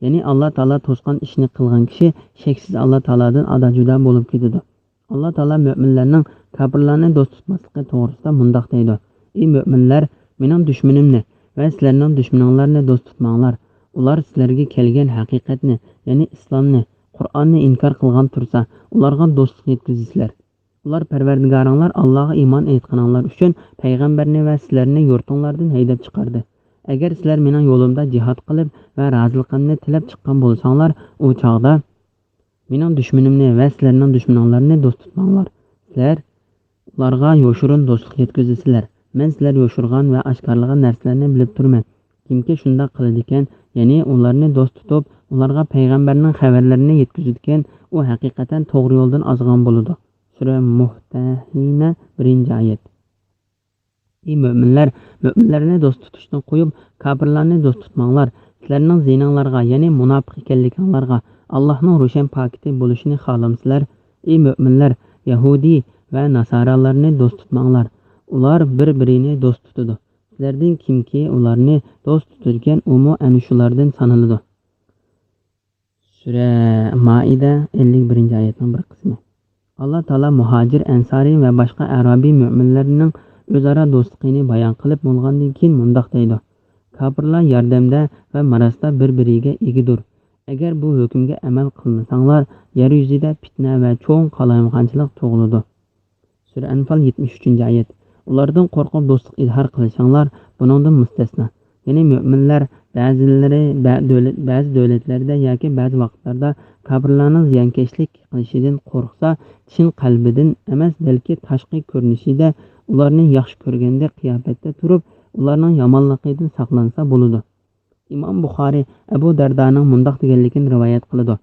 يەنى ئاللا تائالا توسقان ئىشنى قىلغان كىشى شەكسىز ئاللا تائالادىن ئادا جۇدا بولۇپ كېتىدۇ. ئاللا تائالا مۆمىنلەرنىڭ كاپىرلارنى دوست تۇتماسلىقى توغرىسىدا مۇنداق دەيدۇ: ئى مۆمىنلەر، مېنىڭ دۈشمىنىمنى ۋە سىلەرنىڭ دۈشمىنىڭلارنى دوست تۇتماڭلار. ئۇلار سىلەرگە كەلگەن ھەقىقەتنى، يەنى ئىسلامنى، قۇرئاننى ئىنكار قىلغان تۇرسا، ئۇلارغا دوستلۇق يەتكۈزىسىلەر. ئۇلار پەرۋەردىگارىڭلار ئاللاغا ئىمان ئېيتقىنىڭلار ئۈچۈن پەيغەمبەرنى ۋە سىلەرنى يۇرتۇڭلاردىن ھەيدەپ چىقاردى. ئەگەر سىلەر مېنىڭ يولۇمدا جىھاد قىلىپ ۋە رازىلىقىمنى تىلەپ چىققان بولساڭلار، ئۇ چاغدا مېنىڭ دۈشمىنىمنى ۋە سىلەرنىڭ دۈشمىنىڭلارنى دوست تۇتماڭلار. سىلەر ئۇلارغا يوشۇرۇن دوستلۇق يەتكۈزىسىلەر. مەن سىلەر يوشۇرغان ۋە ئاشكارىلىغان نەرسىلەرنى بىلىپ تۇرىمەن. كىمكى شۇنداق قىلىدىكەن، يەنى ئۇلارنى دوست تۇتۇپ، ئۇلارغا پەيغەمبەرنىڭ خەۋەرلىرىنى يەتكۈزىدىكەن، ئۇ ھەقىقەتەن توغرا يولدىن ئازغان بولىدۇ. سۈرە مۇمتەھىنە، بىرىنچى ئايەت. ئى مۆمىنلەر، مۆمىنلەرنى دوست تۇتۇشنى قويۇپ، كاپىرلارنى دوست تۇتماڭلار. سىلەرنىڭ زىيىنىڭلارغا، يەنى مۇناپىق ئىكەنلىكىڭلارغا، ئاللاھنىڭ روشەن پاكىتى بولۇشىنى خالامسىلەر؟ ئى مۆمىنلەر، يەھۇدىي ۋە ناسارالارنى دوست تۇتماڭلار. ئۇلار بىر-بىرىنى دوست تۇتىدۇ. سىلەردىن كىمكى ئۇلارنى دوست تۇتىدىكەن، ئۇمۇ ئەنە شۇلاردىن سانىلىدۇ. سۈرە مائىدە، ئەللىك بىرىنچى ئايەتنىڭ بىر قىسمى. ئاللا تائالا مۇھاجىر، ئەنسارىي ۋە باشقا ئەرابىي مۆمىنلەرنىڭ ئۆزئارا دوستلۇقىنى بايان قىلىپ بولغاندىن كېيىن مۇنداق دەيدۇ: كاپىرلار ياردەمدە ۋە مىراستا بىر-بىرىگە ئىگىدۇر. ئەگەر بۇ ھۆكۈمگە ئەمەل قىلمىساڭلار، يەر يۈزىدە پىتنە ۋە چوڭ قالايمىقانچىلىق تۇغۇلىدۇ. سۈرە ئەنفال، يەتمىش ئۈچىنچى ئايەت. ئۇلاردىن قورقۇپ دوستلۇق ئىزھار قىلىشىڭلار بۇنىڭدىن مۇستەسنا. يەنى مۆمىنلەر بەزىلىرى بە-، دۆلەت، بەزى دۆلەتلەردە ياكى بەزى ۋاقىتلاردا كاپىرلارنىڭ زىيانكەشلىك قىلىشىدىن قورقسا، چىن قەلبىدىن ئەمەس، بەلكى تاشقى كۆرۈنۈشىدە ئۇلارنى ياخشى كۆرگەندەك قىياپەتتە تۇرۇپ، ئۇلارنىڭ يامانلىقىدىن ساقلانسا بولىدۇ. ئىمام بۇخارىي ئەبۇ دەردانىڭ مۇنداق دېگەنلىكىنى رىۋايەت قىلىدۇ: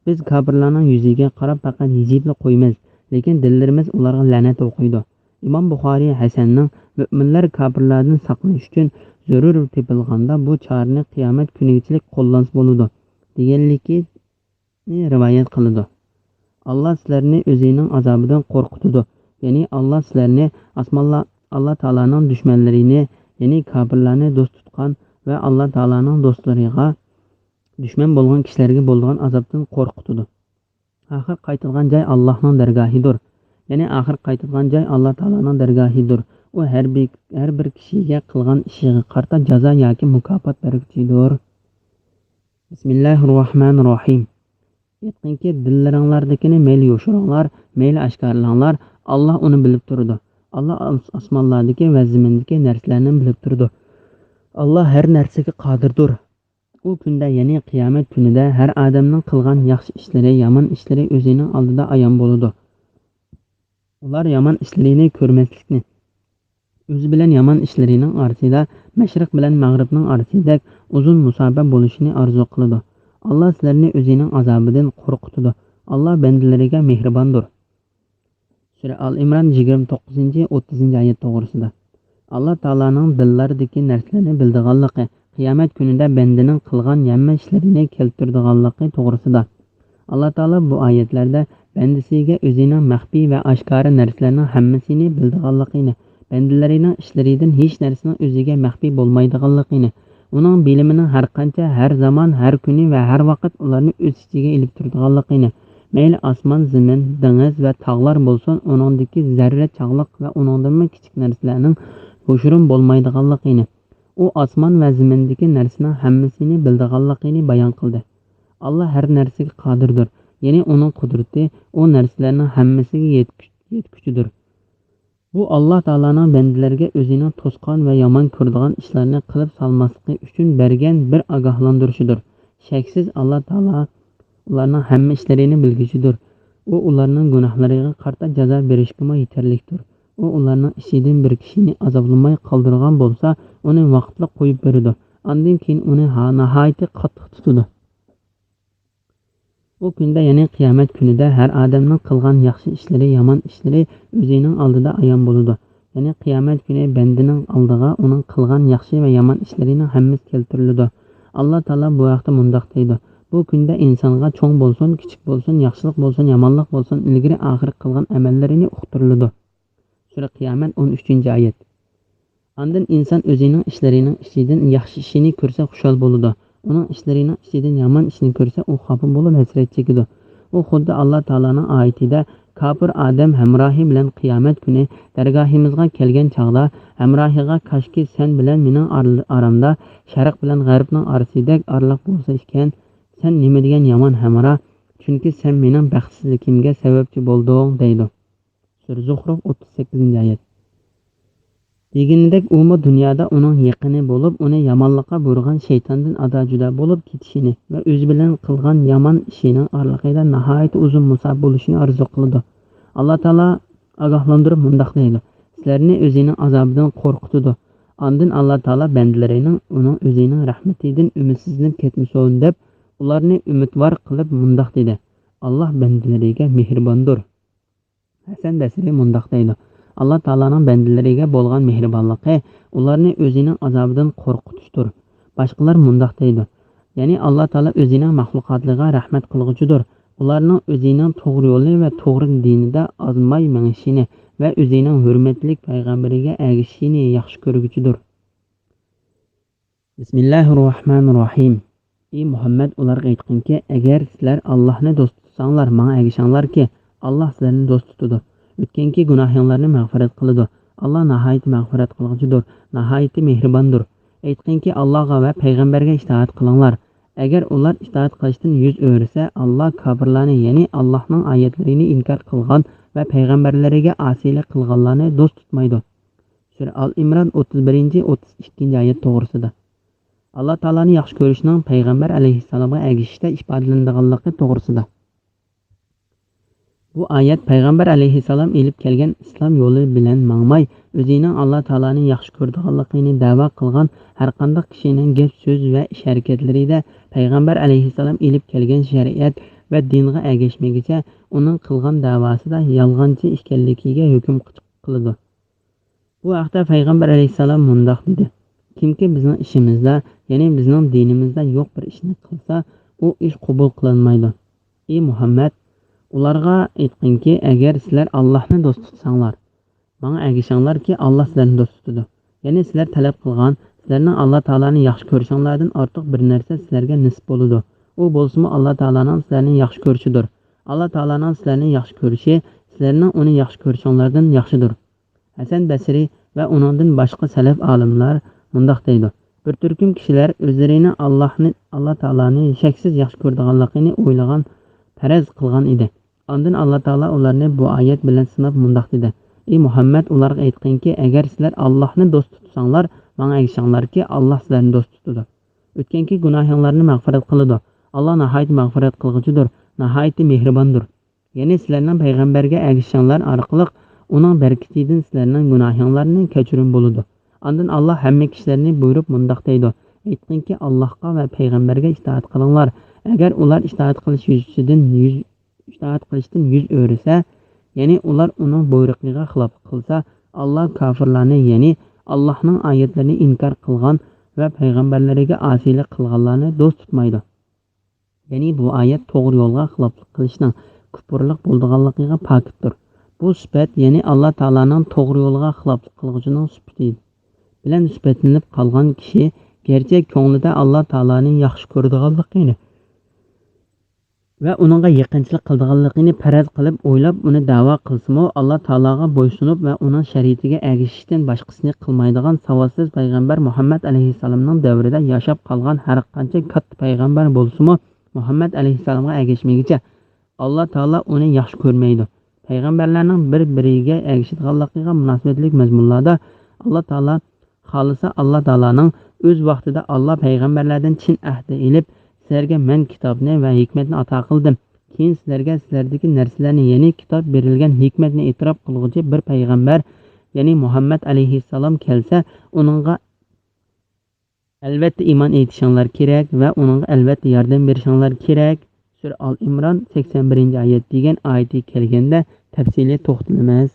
بىز كاپىرلارنىڭ يۈزىگە قاراپ پەقەت ھىجىيىپلا قويىمىز، لېكىن دىللىرىمىز ئۇلارغا لەنەت ئوقۇيدۇ. ئىمام بۇخارىي ھەسەننىڭ مۆمىنلەر كاپىرلاردىن ساقلىنىش ئۈچۈن زۆرۈر تېپىلغاندا بۇ چارىنى قىيامەت كۈنىگىچىلىك قوللانسا بولىدۇ دېگەنلىكى رىۋايەت قىلىدۇ. ئاللا سىلەرنى ئۆزىنىڭ ئازابىدىن قورقۇتىدۇ. يەنى ئاللا سىلەرنى ئاسمانلار، ئاللا تائالانىڭ دۈشمەنلىرىنى، يەنى كاپىرلارنى دوست تۇتقان ۋە ئاللا تائالانىڭ دوستلىرىغا دۈشمەن بولغان كىشىلەرگە بولىدىغان ئازابتىن قورقۇتىدۇ. ئاخىر قايتىدىغان جاي ئاللاھنىڭ دەرگاھىدۇر. يەنى ئاخىر قايتىدىغان جاي ئاللا تائالانىڭ دەرگاھىدۇر. ئۇ ھەر بىر، ھەر بىر كىشىگە قىلغان ئىشىغا قارىتا جازا ياكى مۇكاپات بەرگۈچىدۇر. بىسمىللاھىررەھمانىررەھىم. ئېيتقىنكى، دىللىرىڭلاردىكىنى مەيلى يوشۇرۇڭلار، مەيلى ئاشكارىلاڭلار، ئاللا ئۇنى بىلىپ تۇرىدۇ. ئاللا ئاس-، ئاسمانلاردىكى ۋە زېمىندىكى نەرسىلەرنى بىلىپ تۇرىدۇ. ئاللا ھەر نەرسىگە قادىردۇر. ئۇ كۈندە، يەنى قىيامەت كۈنىدە ھەر ئادەمنىڭ قىلغان ياخشى ئىشلىرى، يامان ئىشلىرى ئۆزىنىڭ ئالدىدا ئايان بولىدۇ. ئۇلار يامان ئىشلىرىنى كۆرمەسلىكنى، ئۆزى بىلەن يامان ئىشلىرىنىڭ ئارىسىدا مەشرىق بىلەن مەغرىبنىڭ ئارىسىدەك ئۇزۇن مۇساپە بولۇشىنى ئارزۇ قىلىدۇ. ئاللا سىلەرنى ئۆزىنىڭ ئازابىدىن قورقۇتىدۇ. ئاللا بەندىلىرىگە مېھرىباندۇر. سۈرە ئال ئىمران، يىگىرمە توققۇزىنچى، ئوتتۇزىنچى ئايەت توغرىسىدا. ئاللا تائالانىڭ دىللاردىكى نەرسىلەرنى بىلىدىغانلىقى، قىيامەت كۈنىدە بەندىنىڭ قىلغان ھەممە ئىشلىرىنى كەلتۈرىدىغانلىقى توغرىسىدا. ئاللا تائالا بۇ ئايەتلەردە بەندىسىگە ئۆزىنىڭ مەخپىي ۋە ئاشكارا نەرسىلەرنىڭ ھەممىسىنى بىلىدىغانلىقىنى، بەندىلىرىنىڭ ئىشلىرىدىن ھېچ نەرسىنىڭ ئۆزىگە مەخپىي بولمايدىغانلىقىنى، ئۇنىڭ بىلىمىنىڭ ھەر قانچە، ھەر زامان، ھەر كۈنى ۋە ھەر ۋاقىت ئۇلارنى ئۆز ئىچىگە ئېلىپ تۇرىدىغانلىقىنى، مەيلى ئاسمان، زېمىن، دېڭىز ۋە تاغلار بولسۇن، ئۇنىڭدىكى زەررە چاغلىق ۋە ئۇنىڭدىنمۇ كىچىك نەرسىلەرنىڭ يوشۇرۇن بولمايدىغانلىقىنى، ئۇ ئاسمان ۋە زېمىندىكى نەرسىنىڭ ھەممىسىنى بىلىدىغانلىقىنى بايان قىلدى. ئاللا ھەر نەرسىگە قادىردۇر، يەنى ئۇنىڭ قۇدرىتى ئۇ نەرسىلەرنىڭ ھەممىسىگە يەتكۈ-، يەتكۈچىدۇر. بۇ ئاللا تائالانىڭ بەندىلەرگە ئۆزىنىڭ توسقان ۋە يامان كۆرىدىغان ئىشلارنى قىلىپ سالماسلىقى ئۈچۈن بەرگەن بىر ئاگاھلاندۇرۇشىدۇر. شەكسىز ئاللا تائالا ئۇلارنىڭ ھەممە ئىشلىرىنى بىلگۈچىدۇر. ئۇ ئۇلارنىڭ گۇناھلىرىغا قارىتا جازا بېرىشكىمۇ يېتەرلىكتۇر. ئۇ ئۇلارنىڭ ئىچىدىن بىر كىشىنى ئازابلىماي قالدۇرغان بولسا، ئۇنى ۋاقىتلىق قويۇپ بېرىدۇ. ئاندىن كېيىن ئۇنى ھا-، ناھايىتى قاتتىق تۇتىدۇ. ئۇ كۈندە، يەنى قىيامەت كۈنىدە ھەر ئادەمنىڭ قىلغان ياخشى ئىشلىرى، يامان ئىشلىرى ئۆزىنىڭ ئالدىدا ئايان بولىدۇ. يەنى قىيامەت كۈنى بەندىنىڭ ئالدىغا ئۇنىڭ قىلغان ياخشى ۋە يامان ئىشلىرىنىڭ ھەممىسى كەلتۈرۈلىدۇ. ئاللا تائالا بۇ ھەقتە مۇنداق دەيدۇ: بۇ كۈندە ئىنسانغا چوڭ بولسۇن، كىچىك بولسۇن، ياخشىلىق بولسۇن، يامانلىق بولسۇن، ئىلگىرى ئاخىرى قىلغان ئەمەللىرىنى ئۇقتۇرۇلىدۇ. سۈرە قىيامەت، ئون ئۈچىنچى ئايەت. ئاندىن ئىنسان ئۆزىنىڭ ئىشلىرىنىڭ ئىچىدىن ياخشى ئىشىنى كۆرسە خۇشال بولىدۇ. ئۇنىڭ ئىشلىرىنىڭ ئىچىدىن يامان ئىشنى كۆرسە، ئۇ خاپا بولۇپ ھەسرەت چېكىدۇ. ئۇ خۇددى ئاللا تائالانىڭ ئايىتىدە، كاپىر ئادەم ھەمراھى بىلەن قىيامەت كۈنى دەرگاھىمىزغا كەلگەن چاغدا، ھەمراھىغا، كاشكى سەن بىلەن مېنىڭ ئار-، ئارامدا شەرق بىلەن غەربنىڭ ئارىسىدەك ئارىلىق بولسا ئىكەن، سەن نېمە دېگەن يامان ھەمراھ، چۈنكى سەن مېنىڭ بەختسىزلىكىمگە سەۋەبچى بولدۇڭ، دەيدۇ. سۈرە زۇخرۇف، ئوتتۇز سەككىزىنچى ئايەت. دېگىنىدەك، ئۇمۇ دۇنيادا ئۇنىڭ يېقىنى بولۇپ، ئۇنى يامانلىققا بۇيرۇغان شەيتاندىن ئادا-جۇدا بولۇپ كېتىشىنى ۋە ئۆزى بىلەن قىلغان يامان ئىشىنىڭ ئارىلىقىدا ناھايىتى ئۇزۇن مۇساپە بولۇشىنى ئارزۇ قىلىدۇ. ئاللا تائالا ئاگاھلاندۇرۇپ مۇنداق دەيدۇ، سىلەرنى ئۆزىنىڭ ئازابىدىن قورقۇتىدۇ. ئاندىن ئاللا تائالا بەندىلىرىنىڭ ئۇنىڭ ئۆزىنىڭ رەھمىتىدىن ئۈمىدسىزلىنىپ كەتمىسۇن دەپ، ئۇلارنى ئۈمىدۋار قىلىپ مۇنداق دېدى، ئاللا بەندىلىرىگە مېھرىباندۇر. ھەسەن بەسرى مۇنداق دەيدۇ، ئاللا تائالانىڭ بەندىلىرىگە بولغان مېھرىبانلىقى ئۇلارنى ئۆزىنىڭ ئازابىدىن قورقۇتۇشتۇر. باشقىلار مۇنداق دەيدۇ، يەنى ئاللا تائالا ئۆزىنىڭ مەخلۇقاتلىرىغا رەھمەت قىلغۇچىدۇر. ئۇلارنىڭ ئۆزىنىڭ توغرا يولى ۋە توغرا دىنىدا ئازماي مېڭىشىنى ۋە ئۆزىنىڭ ھۆرمەتلىك پەيغەمبىرىگە ئەگىشىشىنى ياخشى كۆرگۈچىدۇر. بىسمىللاھىررەھمانىررەھىم. ئى مۇھەممەد، ئۇلارغا ئېيتقىنكى، ئەگەر سىلەر ئاللاھنى دوست تۇتساڭلار، ماڭا ئەگىشىڭلاركى، ئاللاھ سىلەرنى دوست تۇتىدۇ. ئۆتكەنكى گۇناھىڭلارنى مەغپىرەت قىلىدۇ. ئاللاھ ناھايىتى مەغپىرەت قىلغۇچىدۇر، ناھايىتى مېھرىباندۇر. ئېيتقىنكى، ئاللاھقا ۋە پەيغەمبەرگە ئىتائەت قىلىڭلار. ئەگەر ئۇلار ئىتائەت قىلىشتىن يۈز ئۆرۈسە، ئاللاھ كاپىرلارنى، يەنى ئاللاھنىڭ ئايەتلىرىنى ئىنكار قىلغان ۋە پەيغەمبەرلىرىگە ئاسىيلىق قىلغانلارنى دوست تۇتمايدۇ. سۈرە ئال ئىمران، ئوتتۇز بىرىنچى، ئوتتۇز ئىككىنچى ئايەت توغرىسىدا. ئاللا تائالانى ياخشى كۆرۈشنىڭ پەيغەمبەر ئەلەيھىسسالامغا ئەگىشىشتە ئىپادىلىنىدىغانلىقى توغرىسىدا. بۇ ئايەت پەيغەمبەر ئەلەيھىسسالام ئېلىپ كەلگەن ئىسلام يولى بىلەن ماڭماي، ئۆزىنىڭ ئاللا تائالانى ياخشى كۆرىدىغانلىقىنى دەۋا قىلغان ھەرقانداق كىشىنىڭ گەپ، سۆز ۋە ئىش-ھەرىكەتلىرىدە پەيغەمبەر ئەلەيھىسسالام ئېلىپ كەلگەن شەرىئەت ۋە دىنغا ئەگەشمىگىچە ئۇنىڭ قىلغان دەۋاسىدا يالغانچى ئىكەنلىكىگە ھۆكۈم قىلىدۇ. بۇ ھەقتە پەيغەمبەر ئەلەيھىسسالام مۇنداق دېدى، كىمكى بىزنىڭ ئىشىمىزدا، يەنى بىزنىڭ دىنىمىزدا يوق بىر ئىشنى قىلسا، ئۇ ئىش قوبۇل قىلىنمايدۇ. ئى مۇھەممەد، ئۇلارغا ئېيتقىنكى، ئەگەر سىلەر ئاللاھنى دوست تۇتساڭلار، ماڭا ئەگىشىڭلاركى، ئاللاھ سىلەرنى دوست تۇتىدۇ. يەنى سىلەر تەلەپ قىلغان، سىلەرنىڭ ئاللا تائالانى ياخشى كۆرۈشۈڭلاردىن ئارتۇق بىر نەرسە سىلەرگە نېسىپ بولىدۇ. ئۇ بولسىمۇ ئاللا تائالانىڭ سىلەرنى ياخشى كۆرۈشىدۇر. ئاللا تائالانىڭ سىلەرنى ياخشى كۆرۈشى سىلەرنىڭ ئۇنى ياخشى كۆرۈشۈڭلاردىن ياخشىدۇر. ھەسەن بەسرى ۋە ئۇنىڭدىن باشقا سەلەف ئالىملار مۇنداق دەيدۇ، بىر تۈركۈم كىشىلەر ئۆزلىرىنى ئاللاھنى، ئاللا تائالانى شەكسىز ياخشى كۆرىدىغانلىقىنى ئويلىغان، پەرەز قىلغان ئىدى. ئاندىن ئاللا تائالا ئۇلارنى بۇ ئايەت بىلەن سىناپ مۇنداق دېدى، ئى مۇھەممەد، ئۇلارغا ئېيتقىنكى، ئەگەر سىلەر ئاللاھنى دوست تۇتساڭلار، ماڭا ئەگىشىڭلاركى، ئاللاھ سىلەرنى دوست تۇتىدۇ. ئۆتكەنكى گۇناھىڭلارنى مەغپىرەت قىلىدۇ. ئاللاھ ناھايىتى مەغپىرەت قىلغۇچىدۇر، ناھايىتى مېھرىباندۇر. يەنى سىلەرنىڭ پەيغەمبەرگە ئەگىشىشىڭلار ئارقىلىق ئۇنىڭ بەرىكىتىدىن سىلەرنىڭ گۇناھىڭلارنى كەچۈرۈم بولىدۇ. ئاندىن ئاللاھ ھەممە كىشىلەرنى بۇيرۇپ مۇنداق دەيدۇ، ئېيتقىنكى، ئاللاھقا ۋە پەيغەمبەرگە ئىتائەت قىلىڭلار. ئەگەر ئۇلار ئىتائەت قىلىش يۈزىسىدىن يۈز، ئىتائەت قىلىشتىن يۈز ئۆرۈسە، يەنى ئۇلار ئۇنىڭ بۇيرۇقىغا خىلاپلىق قىلسا، ئاللاھ كاپىرلارنى، يەنى ئاللاھنىڭ ئايەتلىرىنى ئىنكار قىلغان ۋە پەيغەمبەرلىرىگە ئاسىيلىق قىلغانلارنى دوست تۇتمايدۇ. يەنى بۇ ئايەت توغرا يولغا خىلاپلىق قىلىشنىڭ كۇپۇرلۇق بولىدىغانلىقىغا پاكىتتۇر. بۇ سۈپەت، يەنى ئاللا تائالانىڭ توغرا يولغا خىلاپلىق قىلغۇچىنىڭ سۈپىتى بىلەن سۈپەتلىنىپ قالغان كىشى، گەرچە كۆڭلىدە ئاللا تائالانى ياخشى كۆرىدىغانلىقىنى ۋە ئۇنىڭغا يېقىنچىلىق قىلىدىغانلىقىنى پەرەز قىلىپ ئويلاپ، ئۇنى دەۋا قىلسىمۇ، ئاللا تائالاغا بويسۇنۇپ ۋە ئۇنىڭ شەرىئىتىگە ئەگىشىشتىن باشقىسىنى قىلمايدىغان ساۋاتسىز پەيغەمبەر مۇھەممەد ئەلەيھىسسالامنىڭ دەۋرىدە ياشاپ قالغان ھەر قانچە كاتتا پەيغەمبەر بولسىمۇ، مۇھەممەد ئەلەيھىسسالامغا ئەگەشمىگىچە، ئاللا تائالا ئۇنى ياخشى كۆرمەيدۇ. پەيغەمبەرلەرنىڭ بىر-بىرىگە ئەگىشىدىغانلىقىغا مۇناسىۋەتلىك مەزمۇنلاردا ئاللا تائالا خالىسا، ئاللا تائالانىڭ ئۆز ۋاقتىدا ئاللا پەيغەمبەرلەردىن چىن ئەھدى ئېلىپ، سىلەرگە مەن كىتابنى ۋە ھېكمەتنى ئاتا قىلدىم. كېيىن سىلەرگە سىلەردىكى نەرسىلەرنى، يەنى كىتاب بېرىلگەن ھېكمەتنى ئېتىراپ قىلغۇچى بىر پەيغەمبەر، يەنى مۇھەممەد ئەلەيھىسسالام كەلسە، ئۇنىڭغا ئەلۋەتتە ئىمان ئېيتىشىڭلار كېرەك ۋە ئۇنىڭغا ئەلۋەتتە ياردەم بېرىشىڭلار كېرەك. سۈرە ئال ئىمران، سەكسەن بىرىنچى ئايەت دېگەن ئايىتىگە كەلگەندە تەپسىلىي توختىلىمىز.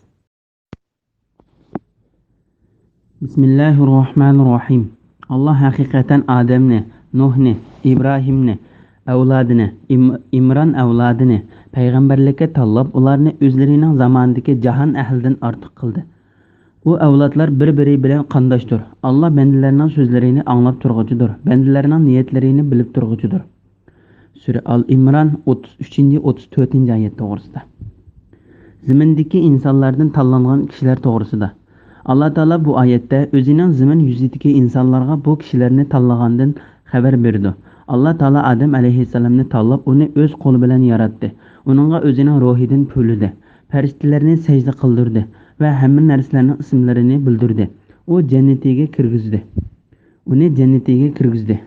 بىسمىللاھىررەھمانىررەھىم. ئاللا ھەقىقەتەن ئادەمنى، نۇھنى، ئىبراھىمنى، ئەۋلادىنى، ئىم-، ئىمران ئەۋلادىنى پەيغەمبەرلىككە تاللاپ، ئۇلارنى ئۆزلىرىنىڭ زامانىدىكى جاھان ئەھلىدىن ئارتۇق قىلدى. ئۇ ئەۋلادلار بىر-بىرى بىلەن قانداشتۇر. ئاللا بەندىلەرنىڭ سۆزلىرىنى ئاڭلاپ تۇرغۇچىدۇر، بەندىلەرنىڭ نىيەتلىرىنى بىلىپ تۇرغۇچىدۇر. سۈرە ئال ئىمران، ئوتتۇز ئۈچىنچى، ئوتتۇز تۆتىنچى ئايەت توغرىسىدا. زېمىندىكى ئىنسانلاردىن تاللانغان كىشىلەر توغرىسىدا. ئاللا تائالا بۇ ئايەتتە ئۆزىنىڭ زېمىن يۈزىدىكى ئىنسانلارغا بۇ كىشىلەرنى تاللىغاندىن خەۋەر بېرىدۇ. ئاللا تائالا ئادەم ئەلەيھىسسالامنى تاللاپ، ئۇنى ئۆز قولى بىلەن ياراتتى. ئۇنىڭغا ئۆزىنىڭ روھىدىن پۈۋلىدى. پەرىشتىلەرنى سەجدە قىلدۇردى ۋە ھەممە نەرسىلەرنىڭ ئىسىملىرىنى بىلدۈردى. ئۇ جەننىتىگە كىرگۈزدى. ئۇنى جەننىتىگە كىرگۈزدى.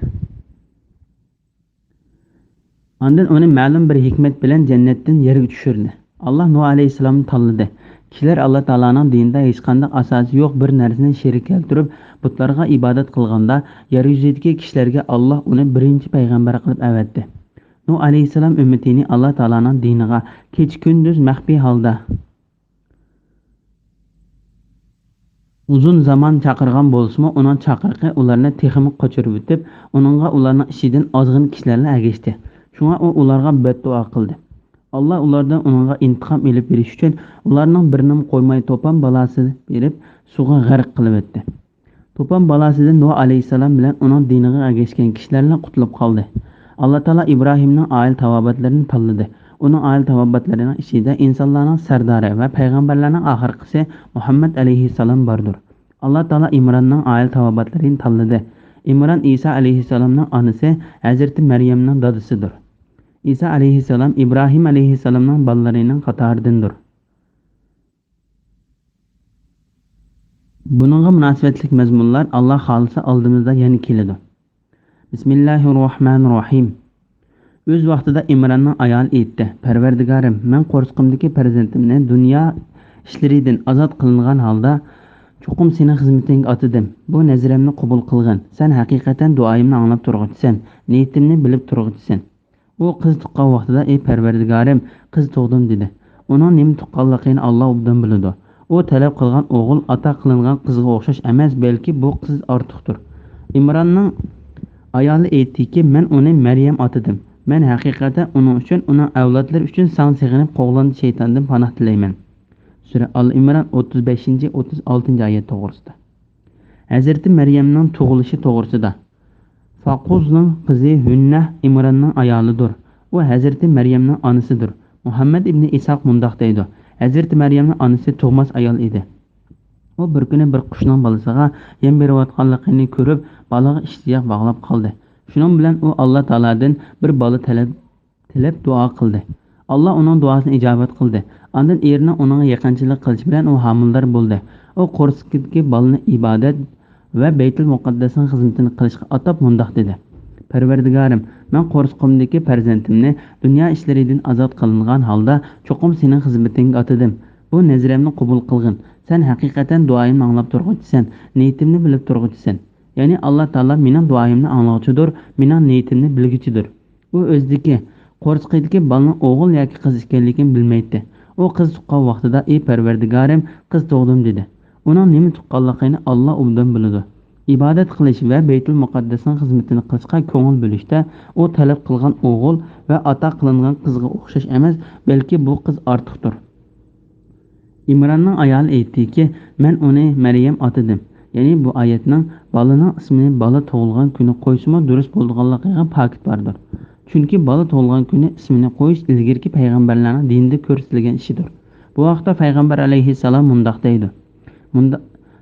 ئاندىن ئۇنى مەلۇم بىر ھېكمەت بىلەن جەننەتتىن يەرگە چۈشۈردى. ئاللا نۇھ ئەلەيھىسسالامنى تاللىدى. كىشىلەر ئاللا تائالانىڭ دىنىدا ھېچقانداق ئاساسى يوق بىر نەرسىنى شېرىك كەلتۈرۈپ، بۇتلارغا ئىبادەت قىلغاندا، يەر يۈزىدىكى كىشىلەرگە ئاللا ئۇنى بىرىنچى پەيغەمبەر قىلىپ ئەۋەتتى. نۇھ ئەلەيھىسسالام ئۈممىتىنى ئاللا تائالانىڭ دىنىغا كېچە-كۈندۈز مەخپىي ھالدا ئۇزۇن زامان چاقىرغان بولسىمۇ، ئۇنىڭ چاقىرىقى ئۇلارنى تېخىمۇ قاچۇرۇۋېتىپ، ئۇنىڭغا ئۇلارنىڭ ئىچىدىن ئازغىنە كىشىلەرلا ئەگەشتى. شۇڭا ئۇ ئۇلارغا بەددۇئا قىلدى. ئاللا ئۇلاردىن ئۇنىڭغا ئىنتىقام ئېلىپ بېرىش ئۈچۈن ئۇلارنىڭ بىرىنىمۇ قويماي توپان بالاسى بېرىپ، سۇغا غەرق قىلىۋەتتى. توپان بالاسىدىن نۇھ ئەلەيھىسسالام بىلەن ئۇنىڭ دىنىغا ئەگەشكەن كىشىلەرلا قۇتۇلۇپ قالدى. ئاللا تائالا ئىبراھىمنىڭ ئائىلە تاۋابىئاتلىرىنى تاللىدى. ئۇنىڭ ئائىلە تاۋابىئاتلىرىنىڭ ئىچىدە ئىنسانلارنىڭ سەردارى ۋە پەيغەمبەرلەرنىڭ ئاخىرقىسى مۇھەممەد ئەلەيھىسسالام باردۇر. ئاللا تائالا ئىمراننىڭ ئائىلە تاۋابىئاتلىرىنى تاللىدى. ئىمران ئىسا ئەلەيھىسسالامنىڭ ئانىسى ھەزرىتى مەريەمنىڭ دادىسىدۇر. ئىسا ئەلەيھىسسالام ئىبراھىم ئەلەيھىسسالامنىڭ بالىلىرىنىڭ قاتارىدىندۇر. بۇنىڭغا مۇناسىۋەتلىك مەزمۇنلار، ئاللا خالىسا، ئالدىمىزدا يەنە كېلىدۇ. بىسمىللاھىررەھمانىررەھىم. ئۆز ۋاقتىدا ئىمراننىڭ ئايالى ئېيتتى: پەرۋەردىگارىم، مەن قورسىقىمدىكى پەرزەنتىمنى دۇنيا ئىشلىرىدىن ئازاد قىلىنغان ھالدا چوقۇم سېنىڭ خىزمىتىڭگە ئاتىدىم. بۇ نەزرەمنى قوبۇل قىلغىن. سەن ھەقىقەتەن دۇئايىمنى ئاڭلاپ تۇرغۇچىسەن، نىيىتىمنى بىلىپ تۇرغۇچىسەن. ئۇ قىز تۇغقان ۋاقتىدا: ئەي پەرۋەردىگارىم، قىز تۇغدۇم، دېدى. ئۇنىڭ نېمە تۇغقانلىقىنى ئاللا ئوبدان بىلىدۇ. ئۇ تەلەپ قىلغان ئوغۇل ئاتا قىلىنغان قىزغا ئوخشاش ئەمەس، بەلكى بۇ قىز ئارتۇقتۇر. ئىمراننىڭ ئايالى ئېيتتىكى: مەن ئۇنى مەريەم ئاتىدىم. مەن ھەقىقەتەن ئۇنىڭ ئۈچۈن، ئۇنىڭ ئەۋلادلىرى ئۈچۈن ساڭا سېغىنىپ، قوغلاندى شەيتاندىن پاناھ تىلەيمەن. سۈرە ئال ئىمران، ئوتتۇز بەشىنچى، ئوتتۇز ئالتىنچى ئايەت توغرىسىدا. ھەزرىتى مەريەمنىڭ تۇغۇلۇشى توغرىسىدا. فاقۇزنىڭ قىزى ھۈننەھ ئىمراننىڭ ئايالىدۇر. ئۇ ھەزرىتى مەريەمنىڭ ئانىسىدۇر. مۇھەممەد ئىبنى ئىسھاق مۇنداق دەيدۇ: ھەزرىتى مەريەمنىڭ ئانىسى تۇغماس ئايال ئىدى. ئۇ بىر كۈنى بىر قۇشنىڭ بالىسىغا يەم بېرىۋاتقانلىقىنى كۆرۈپ، بالىغا ئىشتىياق باغلاپ قالدى. شۇنىڭ بىلەن ئۇ ئاللا تائالادىن بىر بالا تەلەپ تىلەپ دۇئا قىلدى. ئاللا ئۇنىڭ دۇئاسىنى ئىجابەت قىلدى. ئاندىن ئېرىنىڭ ئۇنىڭغا يېقىنچىلىق قىلىشى بىلەن ئۇ ھامىلىدار بولدى. ئۇ قورسىقىدىكى بالىنى ئىبادەت ۋە بەيتۇل مۇقەددەسنىڭ خىزمىتىنى قىلىشقا ئاتاپ مۇنداق دېدى: پەرۋەردىگارىم، مەن قورسىقىمدىكى پەرزەنتىمنى دۇنيا ئىشلىرىدىن ئازاد قىلىنغان ھالدا چوقۇم سېنىڭ خىزمىتىڭگە ئاتىدىم. بۇ نەزرەمنى قوبۇل قىلغىن. سەن ھەقىقەتەن دۇئايىمنى ئاڭلاپ تۇرغۇچىسەن، نىيىتىمنى بىلىپ تۇرغۇچىسەن. يەنى ئاللا تائالا مېنىڭ دۇئايىمنى ئاڭلىغۇچىدۇر، مېنىڭ نىيىتىمنى بىلگۈچىدۇر. ئۇ ئۆزىدىكى، قورسىقىدىكى بالىنىڭ ئوغۇل ياكى قىز ئىكەنلىكىنى بىلمەيتتى. ئۇ قىز تۇغقان ۋاقتىدا: ئى پەرۋەردىگارىم، قىز تۇغدۇم، دېدى. ئۇنىڭ نېمە تۇغقانلىقىنى ئاللا ئوبدان بىلىدۇ. ئىبادەت قىلىش ۋە بەيتۇل مۇقەددەسنىڭ خىزمىتىنى قىلىشقا كۆڭۈل بۆلۈشتە ئۇ تەلەپ قىلغان ئوغۇل ۋە ئاتا قىلىنغان قىزغا ئوخشاش ئەمەس، بەلكى بۇ قىز ئارتۇقتۇر. ئىمراننىڭ ئايالى ئېيتتىكى: مەن ئۇنى مەريەم ئاتىدىم. يەنى بۇ ئايەتنىڭ بالىنىڭ ئىسمىنى بالا تۇغۇلغان كۈنى قويسىمۇ دۇرۇس بولىدىغانلىقىغا پاكىت باردۇر. چۈنكى بالا تۇغۇلغان كۈنى ئىسمىنى قويۇش ئىلگىرىكى پەيغەمبەرلەرنىڭ دىنىدا كۆرسىتىلگەن ئىشىدۇر. بۇ ھەقتە پەيغەمبەر ئەلەيھىسسالام مۇنداق دەيدۇ. مۇندا-،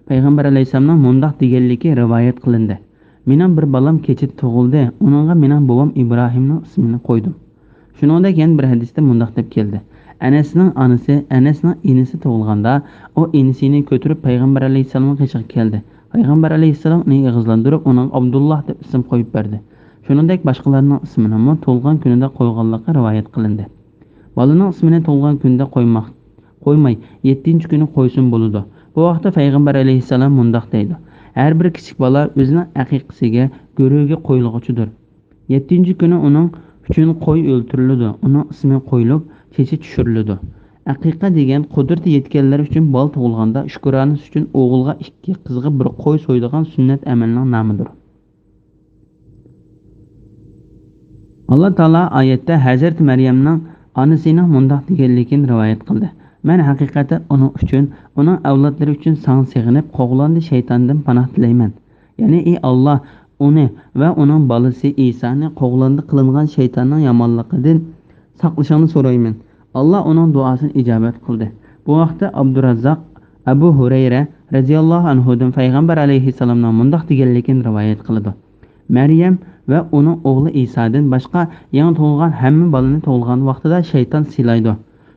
پەيغەمبەر ئەلەيھىسسالامنىڭ مۇنداق دېگەنلىكى رىۋايەت قىلىندى: مېنىڭ بىر بالام كېچىدە تۇغۇلدى، ئۇنىڭغا مېنىڭ بوۋام ئىبراھىمنىڭ ئىسمىنى قويدۇم. شۇنىڭدەك يەنە بىر ھەدىستە مۇنداق دەپ كەلدى: ئەنەسنىڭ ئانىسى، ئەنەسنىڭ ئىنىسى تۇغۇلغاندا، ئۇ ئىنىسىنى كۆتۈرۈپ پەيغەمبەر ئەلەيھىسسالامنىڭ قېشىغا كەلدى. پەيغەمبەر ئەلەيھىسسالام ئۇنى ئېغىزلاندۇرۇپ، ئۇنىڭغا ئابدۇللاھ دەپ ئىسىم قويۇپ بەردى. شۇنىڭدەك باشقىلارنىڭ ئىسمىنىمۇ تۇغۇلغان كۈنىدە قويغانلىقى رىۋايەت قىلىندى. بالىنىڭ ئىسمىنى تۇغۇلغان كۈندە قويماق، قويماي، يەتتىنچى كۈنى قويسىمۇ بولىدۇ. بۇ ھەقتە پەيغەمبەر ئەلەيھىسسالام مۇنداق دەيدۇ: ھەر بىر كىچىك بالا ئۆزىنىڭ ئەقىقىسىگە، گۆرۈگە قويۇلغۇچىدۇر. يەتتىنچى كۈنى ئۇنىڭ ئۈچۈن قوي ئۆلتۈرۈلىدۇ، ئۇنىڭ ئىسمى قويۇلۇپ، چېچى چۈشۈرۈلىدۇ. ئەقىقە دېگەن قۇدرىتى يەتكەنلەر ئۈچۈن بالا تۇغۇلغاندا، شۈكرانىسى ئۈچۈن ئوغۇلغا ئىككى، قىزغا بىر قوي سويىدىغان سۈننەت ئەمەلنىڭ نامىدۇر. ئاللا تائالا ئايەتتە ھەزرىتى مەريەمنىڭ ئانىسىنىڭ مۇنداق دېگەنلىكىنى رىۋايەت قىلدى: مەن ھەقىقەتەن ئۇنىڭ ئۈچۈن، ئۇنىڭ ئەۋلادلىرى ئۈچۈن ساڭا سېغىنىپ، قوغلاندى شەيتاندىن پاناھ تىلەيمەن. يەنى، ئى ئاللا، ئۇنى ۋە ئۇنىڭ بالىسى ئىسانى قوغلاندى قىلىنغان شەيتاننىڭ يامانلىقىدىن ساقلىشىڭنى سورايمەن. ئاللا ئۇنىڭ دۇئاسىنى ئىجابەت قىلدى. بۇ ھەقتە ئابدۇراززاق ئەبۇ ھۇرەيرە رەزىياللاھۇ ئەنھۇدىن پەيغەمبەر ئەلەيھىسسالامنىڭ مۇنداق دېگەنلىكىنى رىۋايەت قىلىدۇ: مەريەم ۋە ئۇنىڭ ئوغلى ئىسادىن باشقا يېڭى تۇغۇلغان ھەممە بالىنى تۇغۇلغان ۋاقتىدا شەيتان سىلايدۇ.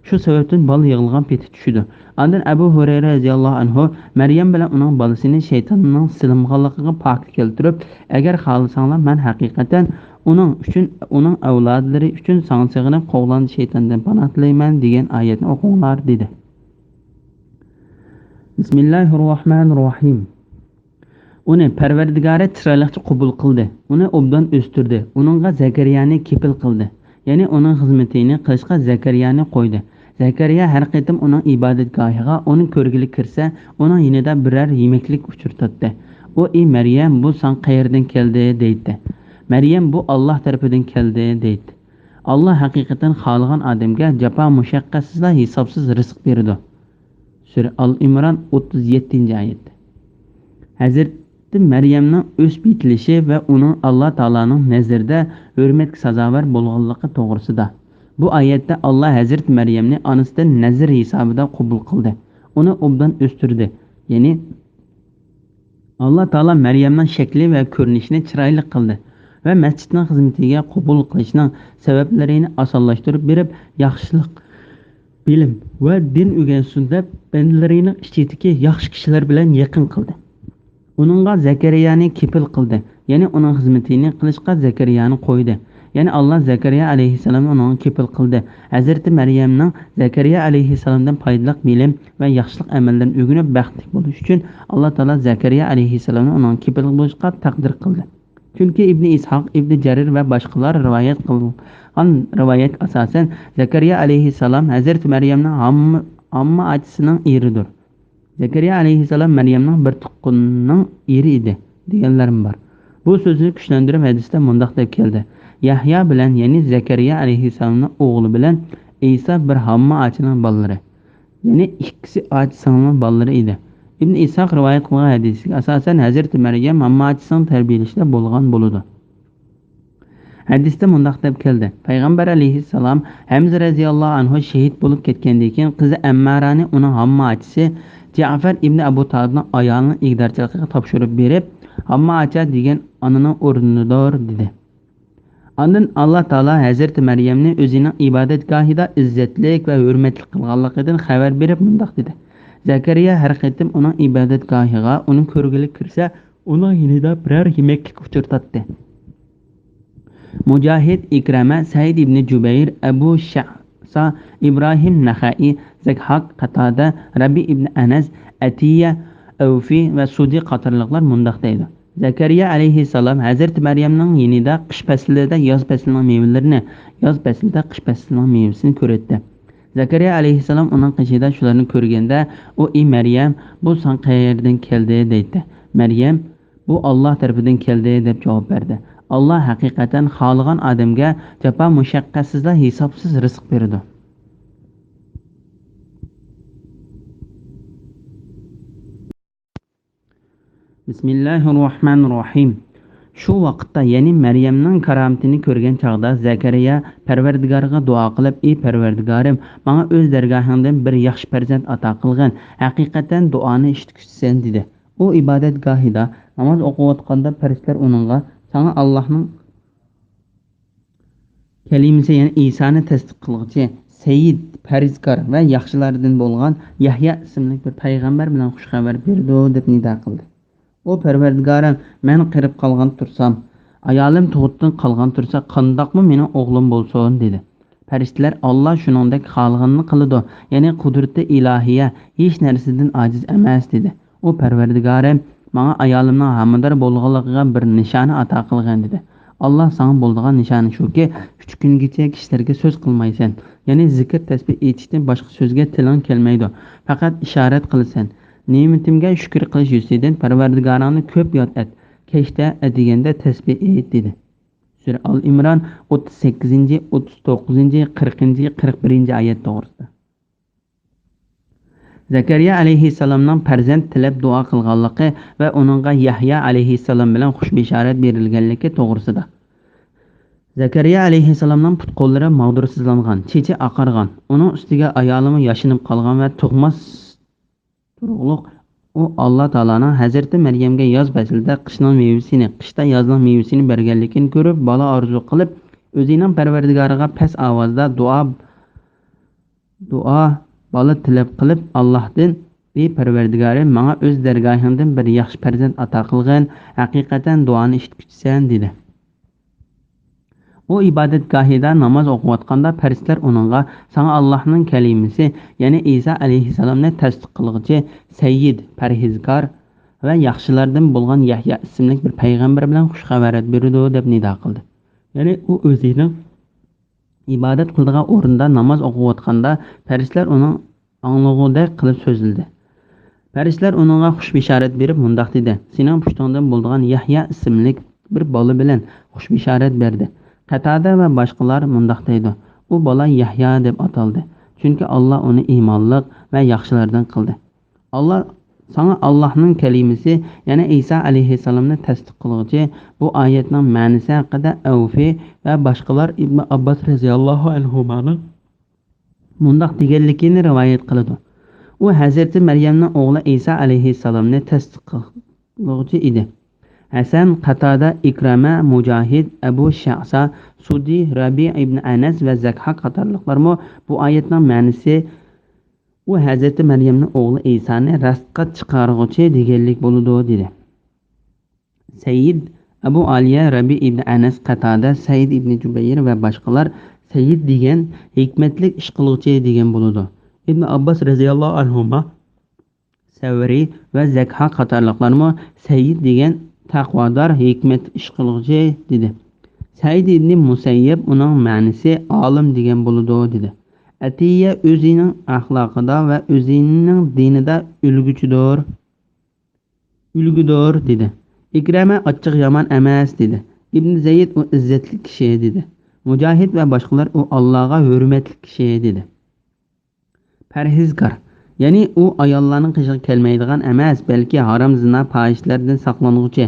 شۇ سەۋەبتىن بالا يىغلىغان پېتى چۈشىدۇ. ئاندىن ئەبۇ ھۇرەيرە رەزىياللاھۇ ئەنھۇ مەريەم بىلەن ئۇنىڭ بالىسىنى شەيتاننىڭ سىلىمىغانلىقىغا پاكىت كەلتۈرۈپ، ئەگەر خالىساڭلار، مەن ھەقىقەتەن ئۇنىڭ ئۈچۈن، ئۇنىڭ ئەۋلادلىرى ئۈچۈن ساڭا سېغىنىپ، قوغلاندى شەيتاندىن پاناھ تىلەيمەن دېگەن ئايەتنى ئوقۇڭلار، دېدى. بىسمىللاھىررەھمانىررەھىم. ئۇنى پەرۋەردىگارى چىرايلىقچە قوبۇل قىلدى، ئۇنى ئوبدان ئۆستۈردى، ئۇنىڭغا زەكەرىيانى كېپىل قىلدى، يەنى ئۇنىڭ خىزمىتىنى قىلىشقا زەكەرىيانى قويدى. زەكەرىيا ھەر قېتىم ئۇنىڭ ئىبادەتگاھىغا ئۇنى كۆرگىلى كىرسە، ئۇنىڭ يېنىدا بىرەر يېمەكلىك ئۇچرىتاتتى. ئۇ: «ئى مەريەم، بۇ ساڭا قەيەردىن كەلدى؟» دەيتتى. مەريەم: «بۇ ئاللاھ تەرىپىدىن كەلدى» دەيتتى. ئاللاھ ھەقىقەتەن خالىغان ئادەمگە جاپا مۇشەققەتسىزلا ھېسابسىز رىزىق بېرىدۇ. سۈرە ئال ئىمران، ئوتتۇز يەتتىنچى ئايەت. ھەزرىتى مەريەمنىڭ ئۆسۈپ يېتىلىشى ۋە ئۇنىڭ ئاللاھ تائالانىڭ نەزىرىدە ھۆرمەتكە سازاۋەر بولغانلىقى توغرىسىدا. بۇ ئايەتتە ئاللاھ ھەزرىتى مەريەمنى ئانىسىدىن نەزىر ھېسابىدا قوبۇل قىلدى. ئۇنى ئوبدان ئۆستۈردى. يەنى، ئاللاھ تائالا مەريەمنىڭ شەكلى ۋە كۆرۈنۈشىنى چىرايلىق قىلدى ۋە مەسچىتنىڭ خىزمىتىگە قوبۇل قىلىشنىڭ سەۋەبلىرىنى ئاسانلاشتۇرۇپ بېرىپ، ياخشىلىق، بىلىم ۋە دىن ئۆگەنسۇن دەپ، بەندىلىرىنىڭ ئىچىدىكى ياخشى كىشىلەر بىلەن يېقىن قىلدى. ئۇنىڭغا زەكەرىيانى كېپىل قىلدى، يەنى ئۇنىڭ خىزمىتىنى قىلىشقا زەكەرىيانى قويدى. يەنى ئاللاھ زەكەرىيا ئەلەيھىسسالامنى ئۇنىڭغا كېپىل قىلدى. ھەزرىتى مەريەمنىڭ زەكەرىيا ئەلەيھىسسالامدىن پايدىلىق بىلىم ۋە ياخشىلىق ئەمەللىرىنى ئۆگىنىپ بەختلىك بولۇشى ئۈچۈن، ئاللاھ تائالا زەكەرىيا ئەلەيھىسسالامنى ئۇنىڭغا كېپىل بولۇشقا تەقدىر قىلدى. چۈنكى ئىبنى ئىسھاق، ئىبنى جەرىر ۋە باشقىلار رىۋايەت قىلغان رىۋايەتكە ئاساسەن، زەكەرىيا ئەلەيھىسسالام ھەزرىتى مەريەمنىڭ ھامما، ھامما ئاچىسىنىڭ ئېرىدۇر. زەكەرىيا ئەلەيھىسسالام مەريەمنىڭ بىر تۇغقىنىنىڭ ئېرى ئىدى، دېگەنلەرمۇ بار. بۇ سۆزنى كۈچلەندۈرۈپ ھەدىستە مۇنداق دەپ كەلدى: يەھيا بىلەن، يەنى زەكەرىيا ئەلەيھىسسالامنىڭ ئوغلى بىلەن ئىسا بىر ھامما ئاچىنىڭ بالىلىرى. يەنى ئىككىسى ئاچا سىڭىلنىڭ بالىلىرى ئىدى. ئىبن ئىسھاق رىۋايەت قىلغان ھەدىسىگە ئاساسەن، ھەزرىتى مەريەم ھامما ئاچىسىنىڭ تەربىيەلىشىدە بولغان بولىدۇ. ھەدىستە مۇنداق دەپ كەلدى: پەيغەمبەر ئەلەيھىسسالام ھەمزە رەزىياللاھۇ ئەنھۇ شېھىت بولۇپ كەتكەندىن كېيىن، قىزى ئەممارانى ئۇنىڭ ھامما ئاچىسى جەئفەر ئىبنى ئەبۇ تالىپنىڭ ئايالىنىڭ ئىگىدارچىلىقىغا تاپشۇرۇپ بېرىپ، ھامما ئاچا دېگەن ئانىنىڭ ئورنىدۇر، دېدى. ئاندىن ئاللا تائالا ھەزرىتى مەريەمنى ئۆزىنىڭ ئىبادەتگاھىدا ئىززەتلىك ۋە ھۆرمەتلىك قىلغانلىقىدىن خەۋەر بېرىپ مۇنداق دېدى: زەكەرىيا ھەر قېتىم ئۇنىڭ ئىبادەتگاھىغا ئۇنى كۆرگىلى كىرسە، ئۇنىڭ يېنىدا بىرەر يېمەكلىك ئۇچرىتاتتى. مۇجاھىد، ئىكرەمە، سەئىد ئىبنى جۇبەير، ئەبۇ شەئسا، ئىبراھىم نەخەئى، زەكھاك، قاتادە، رەبىئ ئىبنى ئەنەس، ئەتىيە، ئەۋفى ۋە سۇدى قاتارلىقلار مۇنداق دەيدۇ: زەكەرىيا ئەلەيھىسسالام ھەزرىتى مەريەمنىڭ يېنىدا قىش پەسلىدە ياز پەسلىنىڭ مېۋىلىرىنى، ياز پەسلىدە قىش پەسلىنىڭ مېۋىسىنى كۆرەتتى. زەكەرىيا ئەلەيھىسسالام ئۇنىڭ قېشىدا شۇلارنى كۆرگەندە، ئۇ: «ئى مەريەم، بۇ ساڭا قەيەردىن كەلدى؟» دەيتتى. مەريەم: «بۇ ئاللا تەرىپىدىن كەلدى» دەپ جاۋاب بەردى. ئاللا ھەقىقەتەن خالىغان ئادەمگە جاپا مۇشەققەتسىزلا ھېسابسىز رىزىق بېرىدۇ. بىسمىللاھىررەھمانىررەھىم. شۇ ۋاقىتتا، يەنى مەريەمنىڭ كارامىتىنى كۆرگەن چاغدا زەكەرىيا پەرۋەردىگارىغا دۇئا قىلىپ: «ئى پەرۋەردىگارىم، ماڭا ئۆز دەرگاھىڭدىن بىر ياخشى پەرزەنت ئاتا قىلغىن، ھەقىقەتەن دۇئانى ئىشىتكۈچىسەن» دېدى. ئۇ ئىبادەتگاھىدا ناماز ئوقۇۋاتقاندا پەرىشتىلەر ئۇنىڭغا: «ساڭا ئاللاھنىڭ كەلىمىسى، يەنى ئىسانى تەستىق قىلغۇچى، سەييىد، پەرھىزكار ۋە ياخشىلاردىن بولغان يەھيا ئىسىملىك بىر پەيغەمبەر بىلەن خۇش خەۋەر بېرىدۇ» دەپ نىدا قىلدى. ئۇ: «پەرۋەردىگارىم، مەن قېرىپ قالغان تۇرسام، ئايالىم تۇغۇتتىن قالغان تۇرسا، قانداقمۇ مېنىڭ ئوغلۇم بولسۇن؟» دېدى. پەرىشتىلەر: «ئاللا شۇنىڭدەك خالىغىنىنى قىلىدۇ، يەنى قۇدرىتى ئىلاھىيە ھېچ نەرسىدىن ئاجىز ئەمەس» دېدى. ئۇ: «پەرۋەردىگارىم، ماڭا ئايالىمنىڭ ھامىلىدار بولغانلىقىغا بىر نىشانە ئاتا قىلغىن» دېدى. ئاللا: «ساڭا بولىدىغان نىشانە شۇكى، ئۈچ كۈنگىچە كىشىلەرگە سۆز قىلمايسەن، يەنى زىكىر تەسبىھ ئېيتىشتىن باشقا سۆزگە تىلىڭ كەلمەيدۇ، پەقەت ئىشارەت قىلىسەن. نېمىتىمگە شۈكۈر قىلىش يۈزىسىدىن پەرۋەردىگارىڭنى كۆپ ياد ئەت، كەچتە ئەتىگەندە تەسبىھ ئېيت» دېدى. سۈرە ئال ئىمران، ئوتتۇز سەككىزىنچى، ئوتتۇز توققۇزىنچى، قىرىقىنچى، قىرىق بىرىنچى ئايەت توغرىسىدا. زەكەرىيا ئەلەيھىسسالامنىڭ پەرزەنت تىلەپ دۇئا قىلغانلىقى ۋە ئۇنىڭغا يەھيا ئەلەيھىسسالام بىلەن خۇش بېشارەت بېرىلگەنلىكى توغرىسىدا. زەكەرىيا ئەلەيھىسسالامنىڭ پۇت-قوللىرى ماغدۇرسىزلانغان، چېچى ئاقارغان، ئۇنىڭ ئۈستىگە ئايالىمۇ ياشىنىپ قالغان ۋە تۇغماس تۇرۇقلۇق. ئۇ ئاللا تائالانىڭ ھەزرىتى مەريەمگە ياز پەسلىدە قىشنىڭ مېۋىسىنى، قىشتا يازنىڭ مېۋىسىنى بەرگەنلىكىنى كۆرۈپ، بالا ئارزۇ قىلىپ، ئۆزىنىڭ پەرۋەردىگارىغا پەس ئاۋازدا دۇئا، دۇئا، بالا تىلەپ قىلىپ، ئاللاھتىن، ئى پەرۋەردىگارىم، ماڭا ئۆز دەرگاھىڭدىن بىر ياخشى پەرزەنت ئاتا قىلغىن، ھەقىقەتەن دۇئانى ئىشىتكۈچىسەن، دېدى. ئۇ ئىبادەتگاھىدا ناماز ئوقۇۋاتقاندا پەرىشتىلەر ئۇنىڭغا، ساڭا ئاللاھنىڭ كەلىمىسى، يەنى ئىسا ئەلەيھىسسالامنى تەستىق قىلغۇچى سەييىد، پەرھىزكار ۋە ياخشىلاردىن بولغان يەھيا ئىسىملىك بىر پەيغەمبەر بىلەن خۇش خەۋەر بېرىدۇ، دەپ نىدا قىلدى. يەنى ئۇ ئۆزىنىڭ ئىبادەت قىلىدىغان ئورنىدا ناماز ئوقۇۋاتقاندا پەرىشتىلەر ئۇنىڭ ئاڭلىغۇدەك قىلىپ سۆزلىدى. پەرىشتىلەر ئۇنىڭغا خۇش بېشارەت بېرىپ مۇنداق دېدى، سېنىڭ پۇشتۇڭدىن بولىدىغان يەھيا ئىسىملىك بىر بالا بىلەن خۇش بېشارەت بەردى. قەتادە ۋە باشقىلار مۇنداق دەيدۇ، ئۇ بالا يەھيا دەپ ئاتالدى، چۈنكى ئاللا ئۇنى ئىمانلىق ۋە ياخشىلاردىن قىلدى. ئاللا، ساڭا ئاللاھنىڭ كەلىمىسى، يەنى ئىسا ئەلەيھىسسالامنى تەستىق قىلغۇچى بۇ ئايەتنىڭ مەنىسى ھەققىدە ئەۋفى ۋە باشقىلار ئىبنى ئابباس رەزىياللاھۇ ئەنھۇمانىڭ مۇنداق دېگەنلىكىنى رىۋايەت قىلىدۇ. ئۇ ھەزرىتى مەريەمنىڭ ئوغلى ئىسا ئەلەيھىسسالامنى تەستىق قىلغۇچى ئىدى. ھەسەن، قاتادە، ئىكرامە، مۇجاھىد، ئەبۇ شەئسا، سۇدى، رەبىئ ئىبن ئەنەس ۋە زەكھاك قاتارلىقلارمۇ بۇ ئايەتنىڭ مەنىسى، ئۇ ھەزرىتى مەريەمنىڭ ئوغلى ئىسانى راستقا چىقارغۇچى دېگەنلىك بولىدۇ، دېدى. سەييىد، ئەبۇ ئالىيە، رەبىئ ئىبن ئەنەس، قاتادە، سەئىد ئىبن جۇبەير ۋە باشقىلار سەييىد دېگەن ھېكمەتلىك ئىش قىلغۇچى دېگەن بولىدۇ. ئىبن ئابباس رەزىياللاھۇ ئەنھۇما، سەۋرى ۋە زەكھاك قاتارلىقلارمۇ سەييىد دېگەن تەقۋادار، ھېكمەتلىك ئىش قىلغۇچى دېدى. سەئىد ئىبن مۇسەييەب ئۇنىڭ مەنىسى ئالىم دېگەن بولىدۇ، دېدى. ئەتىيە ئۆزىنىڭ ئەخلاقىدا ۋە ئۆزىنىڭ دىنىدا ئۈلگۈچىدۇر. ئۈلگىدۇر، دېدى. ئىكرەمە ئاچچىق يامان ئەمەس، دېدى. ئىبن زەيد ئۇ ئىززەتلىك كىشى، دېدى. مۇجاھىد ۋە باشقىلار ئۇ ئاللاغا ھۆرمەتلىك كىشى، دېدى. پەرھىزكار، يەنى ئۇ ئاياللارنىڭ قېشىغا كەلمەيدىغان ئەمەس، بەلكى ھارام زىنا پاھىشىلەردىن ساقلانغۇچى.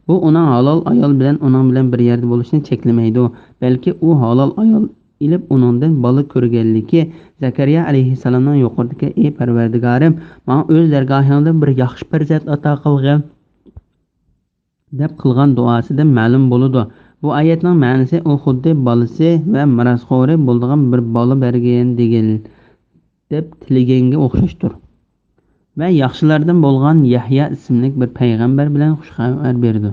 بۇ ئۇنىڭ ھالال ئايال بىلەن ئۇنىڭ بىلەن بىر يەردە بولۇشىنى چەكلىمەيدۇ، بەلكى ئۇ ھالال ئايال ئېلىپ ئۇنىڭدىن بالا كۆرگەنلىكى، زەكەرىيا ئەلەيھىسسالامنىڭ يۇقىرىدىكى، ئى پەرۋەردىگارىم، ماڭا ئۆز دەرگاھىڭدىن بىر ياخشى پەرزەنت ئاتا قىلغىن، دەپ قىلغان دۇئاسىدىن مەلۇم بولىدۇ. بۇ ئايەتنىڭ مەنىسى ئۇ خۇددى بالىسى ۋە مىراسخورى بولىدىغان بىر بالا بەرگىن دېگەن، دەپ تىلىگەنگە ئوخشاشتۇر. ۋە ياخشىلاردىن بولغان يەھيا ئىسىملىك بىر پەيغەمبەر بىلەن خۇش خەۋەر بېرىدۇ.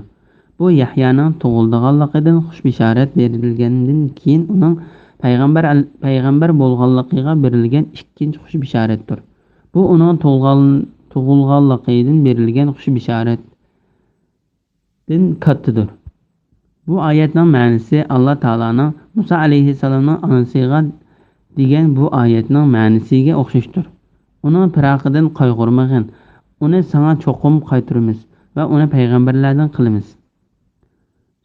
بۇ يەھيانىڭ تۇغۇلىدىغانلىقىدىن خۇش بېشارەت بېرىلگەندىن كېيىن ئۇنىڭ پەيغەمبەر، پەيغەمبەر بولغانلىقىغا بېرىلگەن ئىككىنچى خۇش بېشارەتتۇر. بۇ ئۇنىڭ تۇغۇلغان، تۇغۇلغانلىقىدىن بېرىلگەن خۇش بېشارەتتىن كاتتىدۇر. بۇ ئايەتنىڭ مەنىسى ئاللا تائالانىڭ مۇسا ئەلەيھىسسالامنىڭ ئانىسىغا دېگەن بۇ ئايەتنىڭ مەنىسىگە ئوخشاشتۇر. ئۇنىڭ پىراقىدىن قايغۇرمىغىن، ئۇنى ساڭا چوقۇم قايتۇرىمىز ۋە ئۇنى پەيغەمبەرلەردىن قىلىمىز.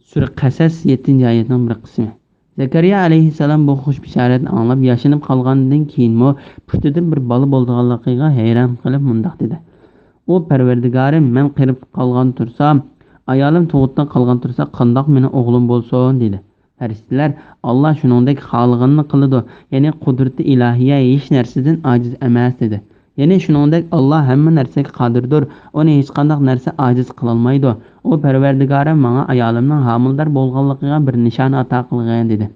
سۈرە قەسەس، يەتتىنچى ئايەتنىڭ بىر قىسمى. زەكەرىيا ئەلەيھىسسالام بۇ خۇش بېشارەتنى ئاڭلاپ ياشىنىپ قالغاندىن كېيىنمۇ پۇتىدىن بىر بالا بولىدىغانلىقىغا ھەيران قېلىپ مۇنداق دېدى، ئۇ پەرۋەردىگارىم، مەن قېرىپ قالغان تۇرسام، ئايالىم تۇغۇتتا قالغان تۇرسا قانداق مېنىڭ ئوغلۇم بولسۇن؟ دېدى. پەرىشتىلەر، ئاللا شۇنىڭدەك خالىغىنىنى قىلىدۇ، يەنى قۇدرىتى ئىلاھىيە ھېچ نەرسىدىن ئاجىز ئەمەس، دېدى. يەنى شۇنىڭدەك ئاللا ھەممە نەرسىگە قادىردۇر، ئۇنى ھېچقانداق نەرسە ئاجىز قىلالمايدۇ. ئۇ پەرۋەردىگارىم، ماڭا ئايالىمنىڭ ھامىلىدار بولغانلىقىغا بىر نىشانە ئاتا قىلغىن، دېدى.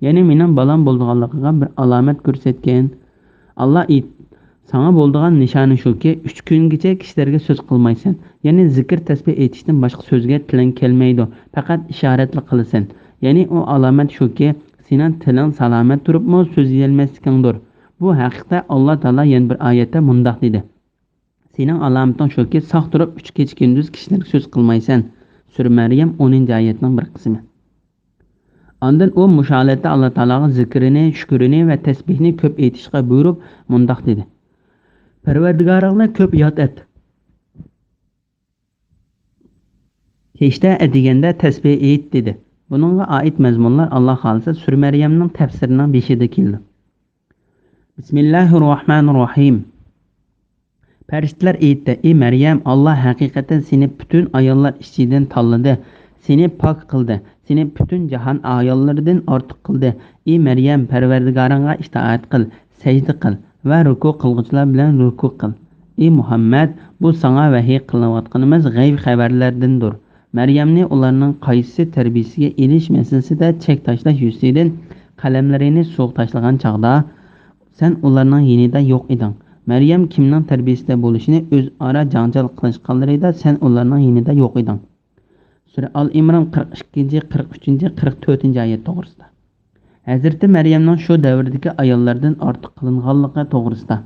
يەنى مېنىڭ بالام بولىدىغانلىقىغا بىر ئالامەت كۆرسەتكىن. ئاللا ئېيت، ساڭا بولىدىغان نىشانە شۇكى، ئۈچ كۈنگىچە كىشىلەرگە سۆز قىلمايسەن. يەنى زىكىر تەسبىھ ئېيتىشتىن باشقا سۆزگە تىلىڭ كەلمەيدۇ، پەقەت ئىشارەتلا قىلىسەن. يەنى ئۇ ئالامەت شۇكى، سېنىڭ تىلىڭ سالامەت تۇرۇپمۇ سۆزلىيەلمەسلىكىڭدۇر. بۇ ھەقىقەتتە ئاللا تائالا يەنە بىر ئايەتتە مۇنداق دېدى، سېنىڭ ئالامىتىڭ شۇكى، ساق تۇرۇپ ئۈچ كېچە-كۈندۈز كىشىلەرگە سۆز قىلمايسەن. سۈرە مەريەم، ئونىنچى ئايەتنىڭ بىر قىسمى. ئاندىن ئۇ مۇشۇ ھالەتتە ئاللا تائالاغا زىكرىنى، شۈكرىنى ۋە تەسبىھنى كۆپ ئېيتىشقا بۇيرۇپ، مۇنداق دېدى، پەرۋەردىگارىڭنى كۆپ ياد ئەت. كەچتە ئەتىگەندە تەسبىھ ئېيت، دېدى. بۇنىڭغا ئائىت مەزمۇنلار ئاللا خالىسا سۈرە مەريەمنىڭ تەپسىرىنىڭ بېشىدا كېلىدۇ. بىسمىللاھىررەھمانىررەھىم. پەرىشتىلەر ئېيتتى: «ئى مەريەم، ئاللا ھەقىقەتەن سېنى پۈتۈن ئاياللار ئىچىدىن تاللىدى، سېنى پاك قىلدى، سېنى پۈتۈن جاھان ئاياللىرىدىن ئارتۇق قىلدى. ئى مەريەم، پەرۋەردىگارىڭغا ئىتائەت قىل، سەجدە قىل ۋە رۇكۇ قىلغۇچىلار بىلەن رۇكۇ قىل. ئى مۇھەممەد، بۇ ساڭا ۋەھىي قىلىنىۋاتقىنىمىز غەيب خەۋەرلەردىندۇر.» مەريەمنى ئۇلارنىڭ قايسىسى تەربىيىسىگە ئېلىش مەسىلىسىدە چەك تاشلاش يۈزىسىدىن قەلەملىرىنى سۇغا تاشلىغان چاغدا، سەن ئۇلارنىڭ يېنىدا يوق ئىدىڭ. مەريەم كىمنىڭ تەربىيىسىدە بولۇشىنى ئۆزئارا جاڭجال قىلىشقانلىرىدا سەن ئۇلارنىڭ يېنىدا يوق ئىدىڭ. سۈرە ئال ئىمران قىرىق ئىككىنچى، قىرىق ئۈچىنچى، قىرىق تۆتىنچى ئايەت توغرىسىدا. ھەزرىتى مەريەمنىڭ شۇ دەۋردىكى ئاياللاردىن ئارتۇق قىلىنغانلىقى توغرىسىدا.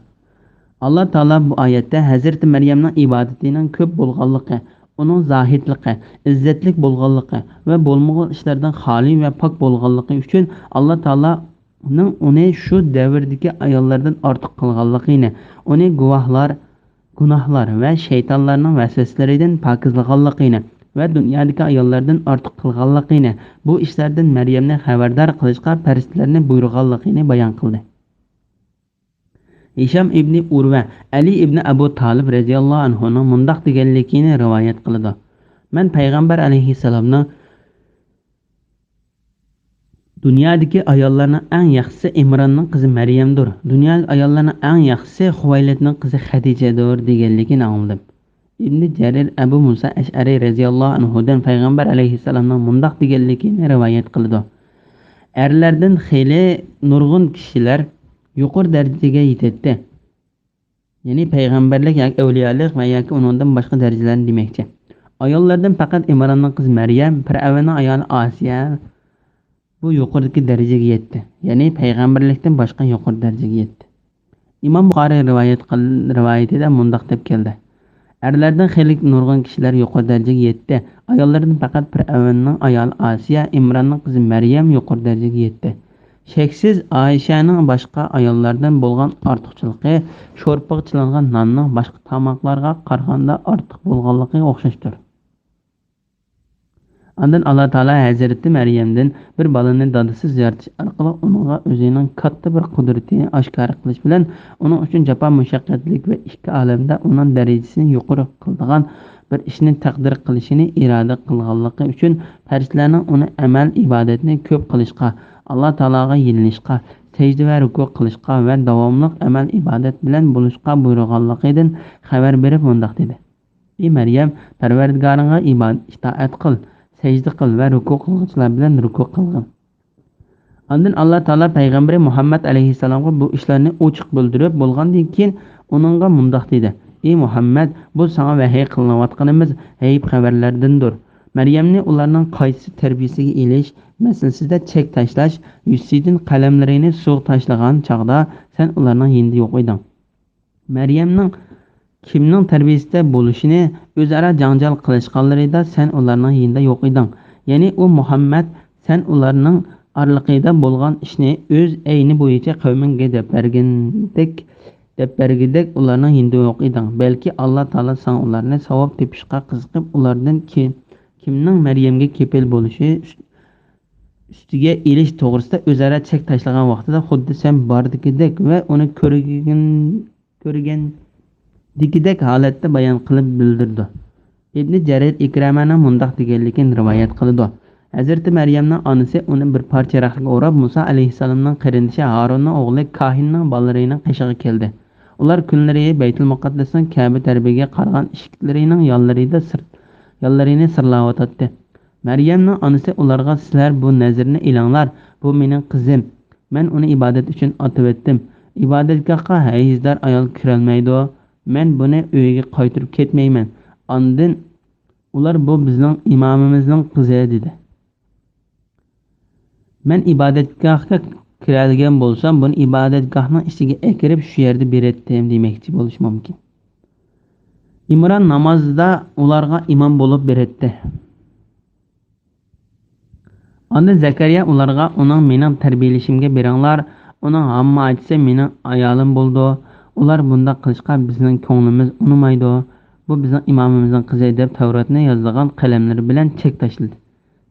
ئاللا تائالا بۇ ئايەتتە ھەزرىتى مەريەمنىڭ ئىبادىتىنىڭ كۆپ بولغانلىقى، ئۇنىڭ زاھىدلىقى، ئىززەتلىك بولغانلىقى ۋە بولمىغۇر ئىشلاردىن خالىي ۋە پاك بولغانلىقى ئۈچۈن ئاللا تائالانىڭ ئۇنى شۇ دەۋردىكى ئاياللاردىن ئارتۇق قىلغانلىقىنى، ئۇنى گۇۋاھلار، گۇناھلار ۋە شەيتانلارنىڭ ۋەسۋەسىلىرىدىن پاكىزلىغانلىقىنى ۋە دۇنيادىكى ئاياللاردىن ئارتۇق قىلغانلىقىنى، بۇ ئىشلاردىن مەريەمنى خەۋەردار قىلىشقا پەرىشتىلەرنى بۇيرۇغانلىقىنى بايان قىلدى. ھىشام ئىبنى ئۇرۋە ئەلى ئىبنى ئەبۇ تالىپ رەزىياللاھۇ ئەنھۇنىڭ مۇنداق دېگەنلىكىنى رىۋايەت قىلىدۇ: مەن پەيغەمبەر ئەلەيھىسسالامنىڭ دۇنيادىكى ئاياللارنىڭ ئەڭ ياخشىسى ئىمراننىڭ قىزى مەريەمدۇر. دۇنيادىكى ئاياللارنىڭ ئەڭ ياخشىسى خۇۋەيلىدنىڭ قىزى خەدىجەدۇر دېگەنلىكىنى ئاڭلىدىم. ئىبنى جەرىر ئەبۇ مۇسا ئەشئەرى رەزىياللاھۇ ئەنھۇدىن پەيغەمبەر ئەلەيھىسسالامنىڭ مۇنداق دېگەنلىكىنى رىۋايەت قىلىدۇ: ئەرلەردىن خېلى نۇرغۇن كىشىلەر يۇقىرى دەرىجىگە يېتەتتى. يەنى پەيغەمبەرلىك ياكى ئەۋلىيالىق ۋە ياكى ئۇنىڭدىن باشقا دەرىجىلەرنى دېمەكچى. ئاياللاردىن پەقەت ئىمراننىڭ قىزى مەريەم، پىرئەۋننىڭ ئايالى ئاسىيە بۇ يۇقىرىدىكى دەرىجىگە يەتتى. يەنى پەيغەمبەرلىكتىن باشقا يۇقىرى دەرىجىگە يەتتى. ئىمام بۇخارىي رىۋايەت قىل-، رىۋايىتىدە مۇنداق دەپ كەلدى: ئەرلەردىن خېلى نۇرغۇن كىشىلەر يۇقىرى دەرىجىگە يەتتى. ئاياللاردىن پەقەت پىرئەۋننىڭ ئايالى ئاسىيە، ئىمراننىڭ قىزى مەريەم يۇقىرى دەرىجىگە يەتتى. شەكسىز، ئائىشەنىڭ باشقا ئاياللاردىن بولغان ئارتۇقچىلىقى شورپىغا چىلانغان ناننىڭ باشقا تاماقلارغا قارىغاندا ئارتۇق بولغانلىقىغا ئوخشاشتۇر. ئاندىن ئاللا تائالا ھەزرىتى مەريەمدىن بىر بالىنى دادىسىز يارىتىش ئارقىلىق ئۇنىڭغا ئۆزىنىڭ كاتتا بىر قۇدرىتىنى ئاشكارا قىلىش بىلەن ئۇنىڭ ئۈچۈن جاپا مۇشەققەتلىك ۋە ئىككى ئالەمدە ئۇنىڭ دەرىجىسىنى يۇقىرى قىلىدىغان بىر ئىشنى تەقدىر قىلىشىنى ئىرادە قىلغانلىقى ئۈچۈن پەرىشتىلەرنىڭ ئۇنى ئەمەل ئىبادەتنى كۆپ قىلىشقا، ئاللا تائالاغا يېلىنىشقا، سەجدە ۋە رۇكۇ قىلىشقا ۋە داۋاملىق ئەمەل ئىبادەت بىلەن بولۇشقا بۇيرۇغانلىقىدىن خەۋەر بېرىپ مۇنداق دېدى: ئى مەريەم، پەرۋەردىگارىڭغا ئىبا-، ئىتائەت قىل، سەجدە قىل ۋە رۇكۇ قىلغۇچىلار بىلەن رۇكۇ قىلغىن. ئاندىن ئاللا تائالا پەيغەمبىرى مۇھەممەد ئەلەيھىسسالامغا بۇ ئىشلارنى ئوچۇق بىلدۈرۈپ بولغاندىن كېيىن ئۇنىڭغا مۇنداق دېدى: ئى مۇھەممەد، بۇ ساڭا ۋەھىي قىلىنىۋاتقىنىمىز غەيىب خەۋەرلەردىندۇر. مەريەمنى ئۇلارنىڭ قايسى تەربىيىسىگە ئېلىش مەسىلىسىدە چەك تاشلاش يۈزىسىدىن قەلەملىرىنى سۇغا تاشلىغان چاغدا سەن ئۇلارنىڭ يېنىدا يوق ئىدىڭ. مەريەمنىڭ كىمنىڭ تەربىيىسىدە بولۇشىنى ئۆزئارا جاڭجال قىلىشقانلىرىدا سەن ئۇلارنىڭ يېنىدا يوق ئىدىڭ. يەنى ئۇ مۇھەممەد، سەن ئۇلارنىڭ ئارىلىقىدا بولغان ئىشنى ئۆز ئەينى بويىچە قەۋمىڭگە دەپ بەرگىنىدەك، دەپ بەرگۈدەك ئۇلارنىڭ يېنىدا يوق ئىدىڭ. بەلكى ئاللا تائالا ساڭا ئۇلارنى ساۋاب تېپىشقا قىزىقىپ، ئۇلاردىن كى-، كىمنىڭ مەريەمگە كېپىل بولۇشى ئۈستىگە ئېلىش توغرىسىدا ئۆزئارا چەك تاشلىغان ۋاقتىدا خۇددى سەن باردىكىدەك ۋە ئۇنى كۆرگەن، كۆرگەندىكىدەك ھالەتتە بايان قىلىپ بىلدۈرىدۇ. ئىبنى جەرىر ئىكرەمەنىڭ مۇنداق دېگەنلىكىنى رىۋايەت قىلىدۇ: ھەزرىتى مەريەمنىڭ ئانىسى ئۇنى بىر پارچە رەختكە ئوراپ، مۇسا ئەلەيھىسسالامنىڭ قېرىندىشى ھارۇننىڭ ئوغلى كاھىننىڭ بالىلىرىنىڭ قېشىغا كەلدى. ئۇلار كۈنلىرى بەيتۇل مۇقەددەسنىڭ كەبە تەرىپىگە قارىغان ئىشىكلىرىنىڭ يانلىرىدا سىر-، يانلىرىنى سىرلاۋاتاتتى. مەريەمنىڭ ئانىسى ئۇلارغا: سىلەر بۇ نەزىرنى ئېلىڭلار، بۇ مېنىڭ قىزىم، مەن ئۇنى ئىبادەت ئۈچۈن ئاتىۋەتتىم. ئىبادەتگاھقا ھەيزدار ئايال كىرەلمەيدۇ، مەن بۇنى ئۆيىگە قايتۇرۇپ كەتمەيمەن. ئاندىن ئۇلار: بۇ بىزنىڭ ئىمامىمىزنىڭ قىزى، دېدى. مەن ئىبادەتگاھقا كىرەلىگەن بولسام، بۇنى ئىبادەتگاھنىڭ ئىچىگە ئەكىرىپ، شۇ يەردە بېرەتتىم دېمەكچى بولۇشى مۇمكىن. ئىمران نامازدا ئۇلارغا ئىمام بولۇپ بېرەتتى. ئاندىن زەكەرىيا ئۇلارغا: ئۇنىڭ مېنىڭ تەربىيەلىشىمگە بېرىڭلار، ئۇنىڭ ھامما ئاچىسى مېنىڭ ئايالىم بولىدۇ. ئۇلار بۇنداق قىلىشقا بىزنىڭ كۆڭلىمىز ئۇنىمايدۇ. بۇ بىزنىڭ ئىمامىمىزنىڭ قىزى، دەپ تەۋراتنى يازىدىغان قەلەملىرى بىلەن چەك تاشلىدى.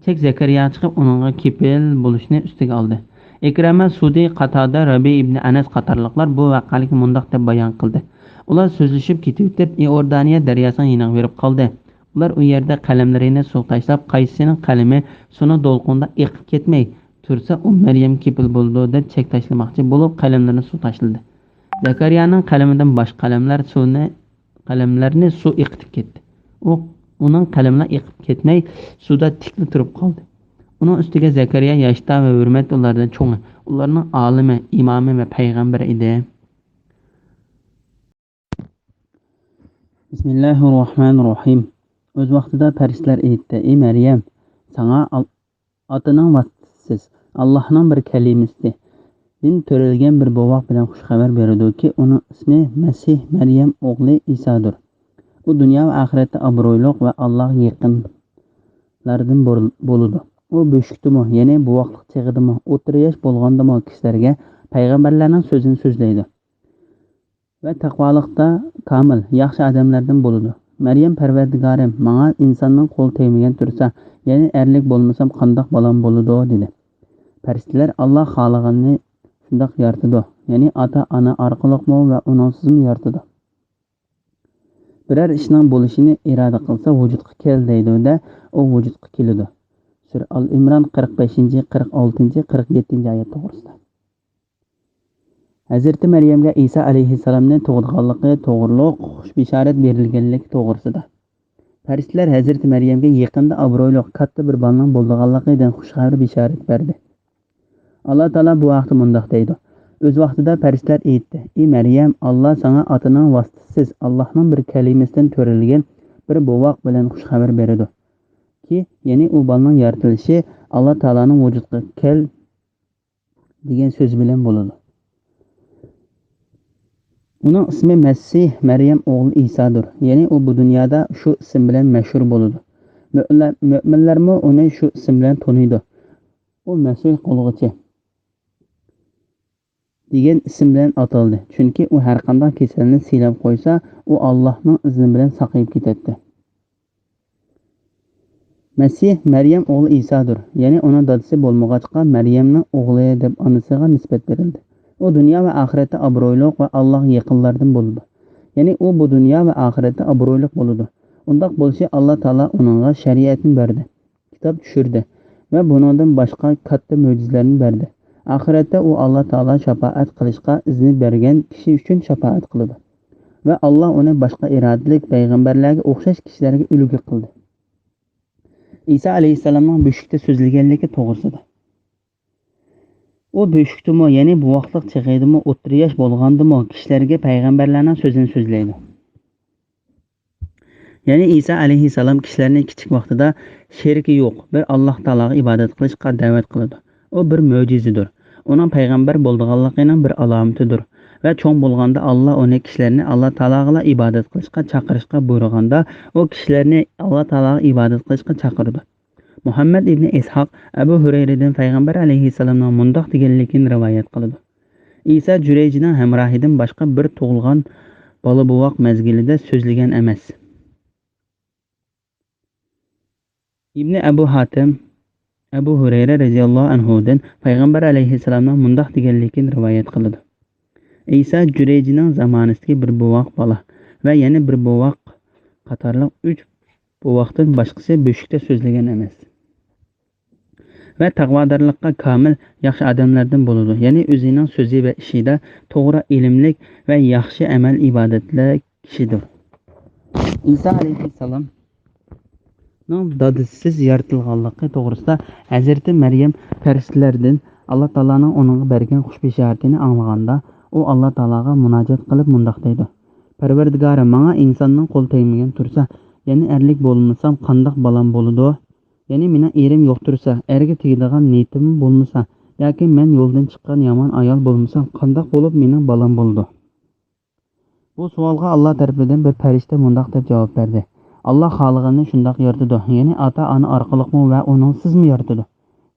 چەك زەكەرىياغا چىقىپ، ئۇنىڭغا كېپىل بولۇشنى ئۈستىگە ئالدى. ئىكرىمە، سۇدى، قاتادە، رەبىئى ئىبنى ئەنەس قاتارلىقلار بۇ ۋەقەلىكنى مۇنداق دەپ بايان قىلدى: ئۇلار سۆزلىشىپ كېتىۋېتىپ، ئىئوردانىيە دەرياسىنىڭ يېنىغا بېرىپ قالدى. ئۇلار ئۇ يەردە قەلەملىرىنى سۇغا تاشلاپ، قايسىسىنىڭ قەلىمى سۇنىڭ دولقۇنىدا ئېقىپ كەتمەي تۇرسا، ئۇ مەريەم كېپىل بولىدۇ، دەپ چەك تاشلىماقچى بولۇپ، قەلەملىرىنى سۇغا تاشلىدى. زەكەرىيانىڭ قەلىمىدىن باشقا قەلەملەر سۇنى، قەلەملەرنى سۇ ئېقىتىپ كەتتى. ئۇ، ئۇنىڭ قەلىمىلا ئېقىپ كەتمەي، سۇدا تىكلا تۇرۇپ قالدى. ئۇنىڭ ئۈستىگە زەكەرىيا ياشتا ۋە ھۆرمەتتە ئۇلاردىن چوڭى، ئۇلارنىڭ ئالىمى، ئىمامى ۋە پەيغەمبىرى ئىدى. بىسمىللاھىررەھمانىررەھىم. ئۆز ۋاقتىدا پەرىشتىلەر ئېيتتى: «ئى مەريەم، ساڭا ئال-، ئاتىنىڭ ۋاسىتىسىز، ئاللاھنىڭ بىر كەلىمىسى، دىن تۆرەلگەن بىر بوۋاق بىلەن خۇش خەۋەر بېرىدۇكى، ئۇنىڭ ئىسمى مەسىھ مەريەم ئوغلى ئىسادۇر. ئۇ دۇنيا ۋە ئاخىرەتتە ئابرۇيلۇق ۋە ئاللاھقا يېقىنلاردىن بول-، بولىدۇ. ئۇ بۆشۈكتىمۇ، يەنى بوۋاقلىق چېغىدىمۇ، ئوتتۇرا ياش بولغاندىمۇ كىشىلەرگە پەيغەمبەرلەرنىڭ سۆزىنى سۆزلەيدۇ ۋە تەقۋالىقتا كامىل، ياخشى ئادەملەردىن بولىدۇ. مەريەم، پەرۋەردىگارىم، ماڭا ئىنساننىڭ قولى تەگمىگەن تۇرسا، يەنى ئەرلىك بولمىسام قانداق بالام بولىدۇ؟» دېدى. پەرىشتىلەر، «ئاللا خالىغاننى شۇنداق يارىتىدۇ، يەنى ئاتا-ئانا ئارقىلىقمۇ ۋە ئۇنىڭسىزمۇ يارىتىدۇ. بىرەر ئىشنىڭ بولۇشىنى ئىرادە قىلسا، ۋۇجۇدقا كەل دەيدۇ» دە، ئۇ ۋۇجۇدقا كېلىدۇ. سۈرە ئال ئىمران قىرىق بەشىنچى، قىرىق ئالتىنچى، قىرىق يەتتىنچى ئايەت توغرىسىدا. ھەزرىتى مەريەمگە ئىسا ئەلەيھىسسالامنى تۇغىدىغانلىقى توغرۇلۇق خۇش بېشارەت بېرىلگەنلىكى توغرىسىدا. پەرىشتىلەر ھەزرىتى مەريەمگە يېقىندا ئابرۇيلۇق كاتتا بىر بالىنىڭ بولىدىغانلىقىدىن خۇش خەۋەر بېشارەت بەردى. ئاللا تائالا بۇ ھەقتە مۇنداق دەيدۇ: «ئۆز ۋاقتىدا پەرىشتىلەر ئېيتتى: ئى مەريەم، ئاللا ساڭا ئاتىنىڭ ۋاسىتىسىز، ئاللاھنىڭ بىر كەلىمىسىدىن تۆرەلگەن بىر بوۋاق بىلەن خۇش خەۋەر بېرىدۇكى، يەنى ئۇ بالىنىڭ يارىتىلىشى ئاللا تائالانىڭ ۋۇجۇدقا كەل دېگەن سۆزى بىلەن بولىدۇ. ئۇنىڭ ئىسمى مەسىھ مەريەم ئوغلى ئىسادۇر، يەنى ئۇ بۇ دۇنيادا شۇ ئىسىم بىلەن مەشھۇر بولىدۇ. مۆمىنلەر-، مۆمىنلەرمۇ ئۇنى شۇ ئىسىم بىلەن تونۇيدۇ. ئۇ مەسىھ قىلغۇچى» دېگەن ئىسىم بىلەن ئاتالدى، چۈنكى ئۇ ھەرقانداق كېسەلنى سىيلاپ قويسا، ئۇ ئاللاھنىڭ ئىزنى بىلەن ساقىيىپ كېتەتتى. مەسىھ مەريەم ئوغلى ئىسادۇر، يەنى ئۇنىڭ دادىسى بولمىغاچقا، مەريەمنىڭ ئوغلى دەپ ئانىسىغا نىسبەت بېرىلدى. ئۇ دۇنيا ۋە ئاخىرەتتە ئابرۇيلۇق ۋە ئاللاھقا يېقىنلاردىن بولىدۇ. يەنى ئۇ بۇ دۇنيا ۋە ئاخىرەتتە ئابرۇيلۇق بولىدۇ. ئۇنداق بولۇشى، ئاللا تائالا ئۇنىڭغا شەرىئەتنى بەردى، كىتاب چۈشۈردى ۋە بۇنىڭدىن باشقا كاتتا مۆجىزىلەرنى بەردى. ئاخىرەتتە ئۇ ئاللا تائالا شاپائەت قىلىشقا ئىزنى بەرگەن كىشى ئۈچۈن شاپائەت قىلىدۇ. ۋە ئاللا ئۇنى باشقا ئىرادىلىك پەيغەمبەرلەرگە ئوخشاش كىشىلەرگە ئۈلگە قىلدى. ئىسا ئەلەيھىسسالامنىڭ بۆشۈكتە سۆزلىگەنلىكى توغرىسىدا. ئۇ بۆشۈكتىمۇ، يەنى بوۋاقلىق چېغىدىمۇ، ئوتتۇرا ياش بولغاندىمۇ كىشىلەرگە پەيغەمبەرلەرنىڭ سۆزىنى سۆزلەيدۇ. يەنى ئىسا ئەلەيھىسسالام كىشىلەرنى كىچىك ۋاقتىدا شېرىكى يوق بىر ئاللا تائالاغا ئىبادەت قىلىشقا دەۋەت قىلىدۇ. ئۇ بىر مۆجىزىدۇر. ئۇنىڭ پەيغەمبەر بولىدىغانلىقىنىڭ بىر ئالامىتىدۇر. ۋە چوڭ بولغاندا ئاللا ئۇنى كىشىلەرنى ئاللا تائالاغىلا ئىبادەت قىلىشقا چاقىرىشقا بۇيرۇغاندا، ئۇ كىشىلەرنى ئاللا تائالاغا ئىبادەت قىلىشقا چاقىرىدۇ. مۇھەممەد ئىبنى ئىسھاق ئەبۇ ھۇرەيرىدىن پەيغەمبەر ئەلەيھىسسالامنىڭ مۇنداق دېگەنلىكىنى رىۋايەت قىلىدۇ: «ئىسا جۈرەيجنىڭ ھەمراھىدىن باشقا بىر تۇغۇلغان بالا بوۋاق مەزگىلىدە سۆزلىگەن ئەمەس.» ئىبنى ئەبۇ ھاتىم ئەبۇ ھۇرەيرە رەزىياللاھۇ ئەنھۇدىن پەيغەمبەر ئەلەيھىسسالامنىڭ مۇنداق دېگەنلىكىنى رىۋايەت قىلىدۇ: «ئىسا جۈرەيجنىڭ زامانىسىدىكى بىر بوۋاق بالا ۋە يەنە بىر بوۋاق قاتارلىق ئۈچ بوۋاقتىن باشقىسى بۆشۈكتە سۆزلىگەن ئەمەس. ۋە تەقۋادارلىققا كامىل، ياخشى ئادەملەردىن بولىدۇ، يەنى ئۆزىنىڭ سۆزى ۋە ئىشىدا توغرا، ئىلىملىك ۋە ياخشى ئەمەل ئىبادەتلىك كىشىدۇر.» ئىسا ئەلەيھىسسالامنىڭ دادىسىز يارىتىلغانلىقى توغرىسىدا ھەزرىتى مەريەم پەرىشتىلەردىن ئاللا تائالانىڭ ئۇنىڭغا بەرگەن خۇش بېشارىتىنى ئاڭلىغاندا، ئۇ ئاللا تائالاغا مۇناجات قىلىپ مۇنداق دەيدۇ: «پەرۋەردىگارىم، ماڭا ئىنساننىڭ قولى تەگمىگەن تۇرسا، يەنى ئەرلىك بولمىسام قانداق بالام بولىدۇ؟ يەنى مېنىڭ ئېرىم يوق تۇرسا، ئەرگە تېگىدىغان نىيىتىم بولمىسا، ياكى مەن يولدىن چىققان يامان ئايال بولمىسام قانداق بولۇپ مېنىڭ بالام بولىدۇ؟» بۇ سوئالغا ئاللا تەرىپىدىن بىر پەرىشتە مۇنداق دەپ جاۋاب بەردى: «ئاللا خالىغىنىنى شۇنداق يارىتىدۇ، يەنى ئاتا-ئانا ئارقىلىقمۇ ۋە ئۇنىڭسىزمۇ يارىتىدۇ.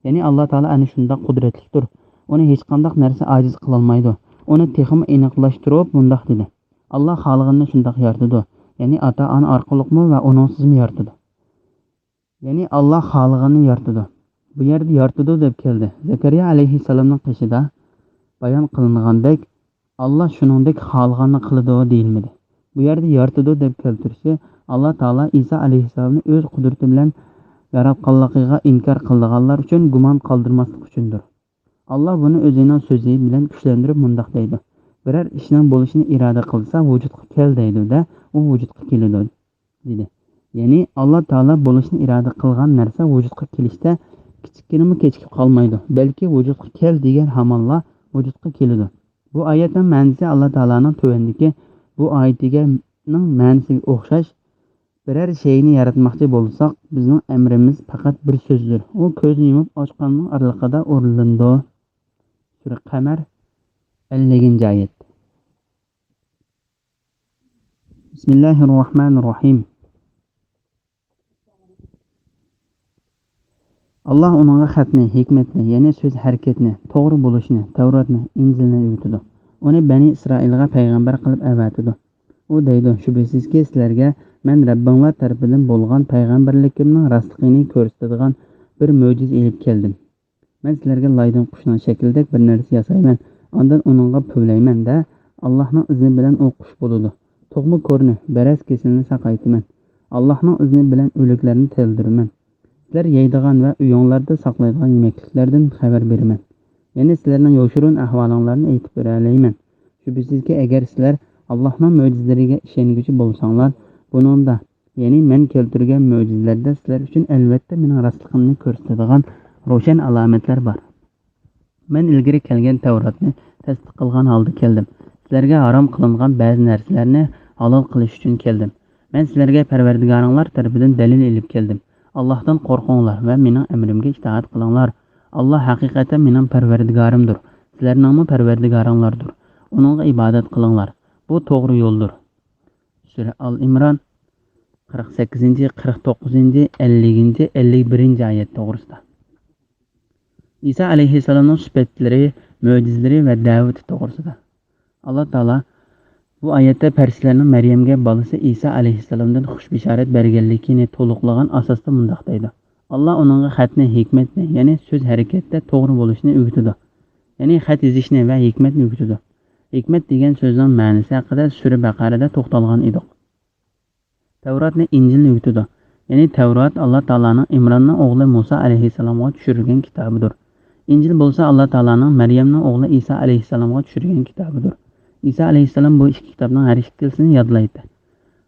يەنى ئاللا تائالا ئەنە شۇنداق قۇدرەتلىكتۇر، ئۇنى ھېچقانداق نەرسە ئاجىز قىلالمايدۇ.» ئۇنى تېخىمۇ ئېنىقلاشتۇرۇپ مۇنداق دېدى: «ئاللا خالىغىنىنى شۇنداق يارىتىدۇ، يەنى ئاتا-ئانا ئارقىلىقمۇ ۋە ئۇنىڭسىزمۇ يارىتىدۇ.» يەنى ئاللا خالىغىنىنى يارىتىدۇ. بۇ يەردە يارىتىدۇ دەپ كەلدى. زەكەرىيا ئەلەيھىسسالامنىڭ قېشىدا بايان قىلىنغاندەك، ئاللا شۇنىڭدەك خالىغاننى قىلىدۇ دېيىلمىدى. بۇ يەردە يارىتىدۇ دەپ كەلتۈرۈشى ئاللا تائالا ئىسا ئەلەيھىسسالامنى ئۆز قۇدرىتى بىلەن ياراتقانلىقىغا ئىنكار قىلىدىغانلار ئۈچۈن گۇمان قالدۇرماسلىق ئۈچۈندۇر. ئاللا بۇنى ئۆزىنىڭ سۆزى بىلەن كۈچلەندۈرۈپ مۇنداق دەيدۇ: «بىرەر ئىشنىڭ بولۇشىنى ئىرادە قىلسا، ۋۇجۇدقا كەل دەيدۇ-دە، ئۇ ۋۇجۇدقا كېلىدۇ» دېدى. يەنى ئاللا تائالا بولۇشنى ئىرادە قىلغان نەرسە ۋۇجۇدقا كېلىشتە كىچىككىنىمۇ كېچىكىپ قالمايدۇ، بەلكى ۋۇجۇدقا كەل دېگەن ھامانلا ۋۇجۇدقا كېلىدۇ. بۇ ئايەتنىڭ مەنىسى ئاللا تائالانىڭ تۆۋەندىكى بۇ ئايىتىگە، نىڭ مەنىسىگە ئوخشاش: «بىرەر شەينى ياراتماقچى بولساق، بىزنىڭ ئەمرىمىز پەقەت بىر سۆزدۇر. ئۇ كۆزنى يۇمۇپ ئاچقاننىڭ ئارىلىقىدا ئورۇنلىنىدۇ.» سۈرە قەمەر، ئەللىكىنچى ئايەت. بىسمىللاھىررەھمانىررەھىم. ئاللا ئۇنىڭغا خەتنى، ھېكمەتنى، يەنى سۆز ھەرىكەتنى، توغرا بولۇشنى، تەۋراتنى، ئىنجىلنى ئۆگىتىدۇ. ئۇنى بەنى ئىسرائىلغا پەيغەمبەر قىلىپ ئەۋەتىدۇ. ئۇ دەيدۇ: «شۈبھىسىزكى، سىلەرگە مەن رەببىڭلار تەرىپىدىن بولغان پەيغەمبەرلىكىمنىڭ راستلىقىنى كۆرسىتىدىغان بىر مۆجىزە ئېلىپ كەلدىم. مەن سىلەرگە لايدىن قۇشنىڭ شەكلىدەك بىر نەرسە ياسايمەن، ئاندىن ئۇنىڭغا پۈۋلەيمەن-دە، ئاللاھنىڭ ئىزنى بىلەن ئۇ قۇش بولىدۇ. تۇغما كورىنى، بەرەس كېسىلىنى ساقايتىمەن. ئاللاھنىڭ ئىزنى بىلەن ئۆلۈكلەرنى تىرىلدۈرىمەن. سىلەر يەيدىغان ۋە ئۆيۈڭلاردا ساقلايدىغان يېمەكلىكلەردىن خەۋەر بېرىمەن. يەنى سىلەرنىڭ يوشۇرۇن ئەھۋالىڭلارنى ئېيتىپ بېرەلەيمەن. شۈبھىسىزكى، ئەگەر سىلەر ئاللاھنىڭ مۆجىزىلىرىگە ئىشەنگۈچى بولساڭلار، بۇنىڭدا، يەنى مەن كەلتۈرگەن مۆجىزىلەردە سىلەر ئۈچۈن ئەلۋەتتە مېنىڭ راستلىقىمنى كۆرسىتىدىغان روشەن ئالامەتلەر بار. مەن ئىلگىرى كەلگەن تەۋراتنى تەستىق قىلغان ھالدا كەلدىم. سىلەرگە ھارام قىلىنغان بەزى نەرسىلەرنى ھالال قىلىش ئۈچۈن كەلدىم. مەن سىلەرگە پەرۋەردىگارىڭلار تەرىپىدىن دەلىل ئېلىپ كەلدىم. ئاللاھتىن قورقۇڭلار ۋە مېنىڭ ئەمرىمگە ئىتائەت قىلىڭلار. ئاللاھ ھەقىقەتەن مېنىڭ پەرۋەردىگارىمدۇر، سىلەرنىڭمۇ پەرۋەردىگارىڭلاردۇر. ئۇنىڭغا ئىبادەت قىلىڭلار. بۇ توغرا يولدۇر. سۈرە ئال ئىمران، قىرىق سەككىزىنچى، قىرىق توققۇزىنچى، ئەللىكىنچى، ئەللىك بىرىنچى ئايەت توغرىسىدا. ئىسا ئەلەيھىسسالامنىڭ سۈپەتلىرى، مۆجىزىلىرى ۋە دەۋىتى توغرىسىدا. ئاللا تائالا بۇ ئايەتتە پەرىشتىلەرنىڭ مەريەمگە بالىسى ئىسا ئەلەيھىسسالامدىن خۇش بېشارەت بەرگەنلىكىنى تولۇقلىغان ئاساستا مۇنداق دەيدۇ: «ئاللا ئۇنىڭغا خەتنى، ھېكمەتنى، يەنى سۆز ھەرىكەتتە توغرا بولۇشنى ئۆگىتىدۇ.» يەنى خەت يېزىشنى ۋە ھېكمەتنى ئۆگىتىدۇ. ھېكمەت دېگەن سۆزنىڭ مەنىسى ھەققىدە سۈرە بەقەرەدە توختالغان ئىدۇق. تەۋراتنى، ئىنجىلنى ئۆگىتىدۇ. يەنى تەۋرات ئاللا تائالانىڭ ئىمراننىڭ ئوغلى مۇسا ئەلەيھىسسالامغا چۈشۈرگەن كىتابىدۇر. ئىنجىل بولسا ئاللا تائالانىڭ مەريەمنىڭ ئوغلى ئىسا ئەلەيھىسسالامغا چۈشۈرگەن كىتابىدۇر. ئىسا ئەلەيھىسسالام بۇ ئىككى كىتابنىڭ ھەر ئىككىلىسىنى يادلايتتى.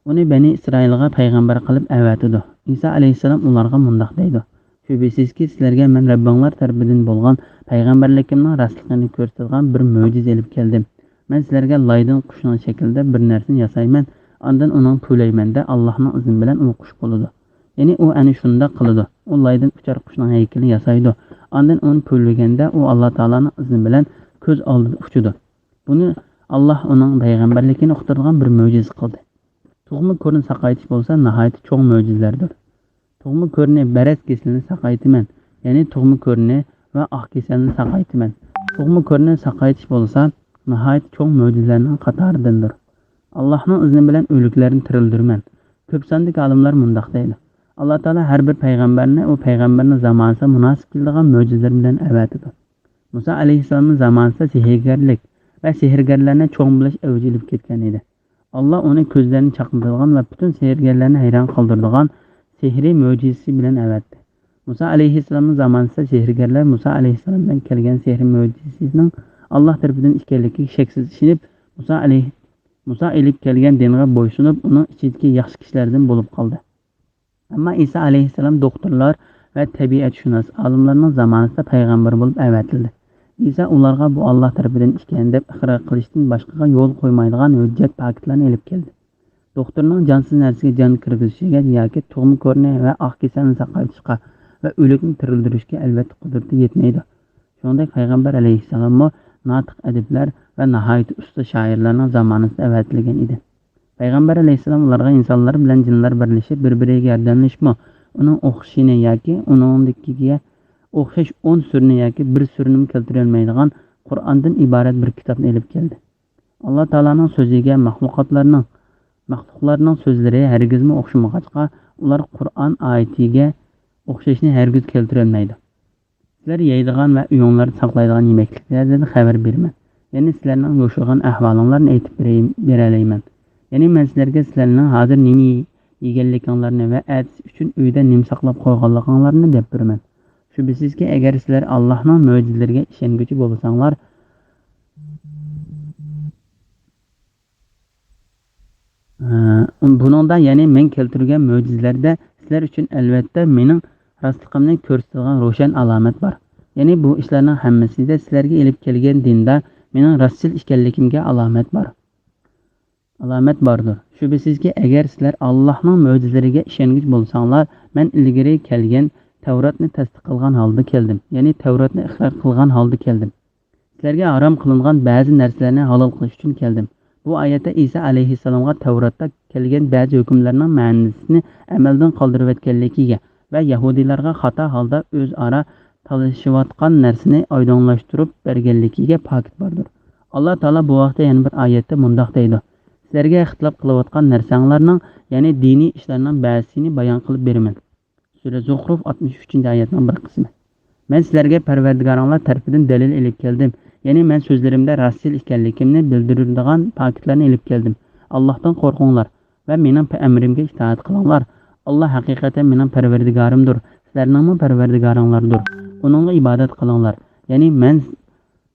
ئۇنى بەنى ئىسرائىلغا پەيغەمبەر قىلىپ ئەۋەتىدۇ. ئىسا ئەلەيھىسسالام ئۇلارغا مۇنداق دەيدۇ: «شۈبھىسىزكى، سىلەرگە مەن رەببىڭلار تەرىپىدىن بولغان پەيغەمبەرلىكىمنىڭ راستلىقىنى كۆرسىتىدىغان بىر مۆجىزە ئېلىپ كەلدىم. مەن سىلەرگە لايدىن قۇشنىڭ شەكلىدە بىر نەرسىنى ياسايمەن، ئاندىن ئۇنىڭ پۈۋلەيمەن-دە، ئاللاھنىڭ ئىزنى بىلەن ئۇ قۇش بولىدۇ.» يەنى ئۇ ئەنە شۇنداق قىلىدۇ. ئۇ لايدىن ئۇچار قۇشنىڭ ھەيكىلىنى ياسايدۇ. ئاندىن ئۇنى پۈۋلىگەندە، ئۇ ئاللا تائالانىڭ ئىزنى بىلەن كۆز ئالدىدا ئۇچىدۇ. بۇنى ئاللاھ ئۇنىڭ پەيغەمبەرلىكىنى ئۇقتۇرىدىغان بىر مۆجىزە قىلدى. تۇغما كورىنى ساقايتىش بولسا ناھايىتى چوڭ مۆجىزىلەردۇر. تۇغما كورىنى، بەرەس كېسىلىنى ساقايتىمەن، يەنى تۇغما كورىنى ۋە ئاق كېسەلنى ساقايتىمەن. تۇغما كورىنى ساقايتىش بولسا ناھايىتى چوڭ مۆجىزىلەرنىڭ قاتارىدىندۇر. ئاللاھنىڭ ئىزنى بىلەن ئۆلۈكلەرنى تىرىلدۈرىمەن. كۆپ ساندىكى ئالىملار مۇنداق دەيدۇ: ئاللا تائالا ھەر بىر پەيغەمبەرنى ئۇ پەيغەمبەرنىڭ زامانىسىغا مۇناسىپ كېلىدىغان مۆجىزىلەر بىلەن ئەۋەتىدۇ. مۇسا ئەلەيھىسسالامنىڭ زامانىسىدا سېھىرگەرلىك ۋە سېھىرگەرلەرنى چوڭ بولۇش ئەۋج ئېلىپ كەتكەن ئىدى. ئاللا ئۇنى كۆزلىرىنى چاقنىتىدىغان ۋە پۈتۈن سېھىرگەرلەرنى ھەيران قالدۇرىدىغان سېھرىي مۆجىزىسى بىلەن ئەۋەتتى. مۇسا ئەلەيھىسسالامنىڭ زامانىسىدا سېھىرگەرلەر مۇسا ئەلەيھىسسالام بىلەن كەلگەن سېھرىي مۆجىزىسىنىڭ ئاللا تەرىپىدىن ئىكەنلىكىگە شەكسىز ئىشىنىپ، مۇسا ئەلەيھ-، مۇسا ئېلىپ كەلگەن دىنغا بويسۇنۇپ، ئۇنىڭ ئىچىدىكى ياخشى كىشىلەردىن بولۇپ قالدى. ئەمما ئىسا ئەلەيھىسسالام دوختۇرلار ۋە تەبىئەتشۇناس ئالىملارنىڭ زامانىسىدا پەيغەمبەر بولۇپ ئەۋەتىلدى. ئىسا ئۇلارغا بۇ ئاللا تەرىپىدىن ئىكەن دەپ ئىقرار قىلىشتىن باشقىغا يول قويمايدىغان ھۆججەت پاكىتلارنى ئېلىپ كەلدى. دوختۇرنىڭ جانسىز نەرسىگە جان كىرگۈزۈشىگە ياكى تۇغما كورىنى ۋە ئاق كېسەلنى ساقايتىشقا ۋە ئۆلۈكنى تىرىلدۈرۈشكە ئەلۋەتتە قۇدرىتى يەتمەيدۇ. شۇنىڭدەك پەيغەمبەر ئەلەيھىسسالاممۇ ناتىق ئەدىبلەر ۋە ناھايىتى ئۇستا شائىرلارنىڭ زامانىسىدا ئەۋەتىلگەن ئىدى. پەيغەمبەر ئەلەيھىسسالام ئۇلارغا ئىنسانلار بىلەن جىنلار بىرلىشىپ بىر-بىرىگە ياردەملىشىپمۇ ئۇنىڭ ئوخشىشىنى ياكى ئۇنىڭدىكىگە ئوخشاش ئون سۈرىنى ياكى بىر سۈرىنىمۇ كەلتۈرەلمەيدىغان قۇرئاندىن ئىبارەت بىر كىتابنى ئېلىپ كەلدى. ئاللا تائالانىڭ سۆزىگە مەخلۇقاتلارنىڭ، مەخلۇقلارنىڭ سۆزلىرى ھەرگىزمۇ ئوخشىمىغاچقا، ئۇلار قۇرئان ئايىتىگە ئوخشاشنى ھەرگىز كەلتۈرەلمەيدۇ. سىلەر يەيدىغان ۋە ئۆيۈڭلاردا ساقلايدىغان يېمەكلىكلەردىن خەۋەر بېرىمەن. يەنى سىلەرنىڭ يوشۇرغان ئەھۋالىڭلارنى ئېيتىپ بېرەي-، بېرەلەيمەن. يەنى مەن سىلەرگە سىلەرنىڭ ھازىر نېمە يېگەنلىكىڭلارنى ۋە ئەتىسى ئۈچۈن ئۆيدە نېمە ساقلاپ قويغانلىقىڭلارنى دەپ بېرىمەن. شۈبھىسىزكى، ئەگەر سىلەر ئاللاھنىڭ مۆجىزىلىرىگە ئىشەنگۈچى بولساڭلار، ئە، بۇنىڭدا، يەنى مەن كەلتۈرگەن مۆجىزىلەردە سىلەر ئۈچۈن ئەلۋەتتە مېنىڭ راستلىقىمنى كۆرسىتىدىغان روشەن ئالامەت بار. يەنى بۇ ئىشلارنىڭ ھەممىسىدە سىلەرگە ئېلىپ كەلگەن دىندا مېنىڭ راستچىل ئىكەنلىكىمگە ئالامەت بار. ئالامەت باردۇر. شۈبھىسىزكى، ئەگەر سىلەر ئاللاھنىڭ مۆجىزىلىرىگە ئىشەنگۈچى بولساڭلار، مەن ئىلگىرى كەلگەن تەۋراتنى تەستىق قىلغان ھالدا كەلدىم، يەنى تەۋراتنى ئىقرار قىلغان ھالدا كەلدىم. سىلەرگە ھارام قىلىنغان بەزى نەرسىلەرنى ھالال قىلىش ئۈچۈن كەلدىم. بۇ ئايەتتە ئىسا ئەلەيھىسسالامغا تەۋراتتا كەلگەن بەزى ھۆكۈملەرنىڭ مەنىسىنى ئەمەلدىن قالدۇرۇۋەتكەنلىكىگە ۋە يەھۇدىيلارغا خاتا ھالدا ئۆزئارا تالىشىۋاتقان نەرسىنى ئايدىڭلاشتۇرۇپ بەرگەنلىكىگە پاكىت باردۇر. ئاللا تائالا بۇ ھەقتە يەنە بىر ئايەتتە مۇنداق دەيدۇ: سىلەرگە ئىختىلاپ قىلىۋاتقان نەرسەڭلارنىڭ، يەنى دىنىي ئىشلارنىڭ بەزىسىنى بايان قىلىپ بېرىمەن. سۈرە زۇخرۇف، ئاتمىش ئۈچىنچى ئايەتنىڭ بىر قىسمى. مەن سىلەرگە پەرۋەردىگارىڭلار تەرىپىدىن دەلىل ئېلىپ كەلدىم، يەنى مەن سۆزلىرىمدە راستچىل ئىكەنلىكىمنى بىلدۈرىدىغان پاكىتلارنى ئېلىپ كەلدىم. ئاللاھتىن قورقۇڭلار ۋە مېنىڭ پە-، ئەمرىمگە ئىتائەت قىلىڭلار. ئاللا ھەقىقەتەن مېنىڭ پەرۋەردىگارىمدۇر، سىلەرنىڭمۇ پەرۋەردىگارىڭلاردۇر. ئۇنىڭغا ئىبادەت قىلىڭلار. يەنى مەن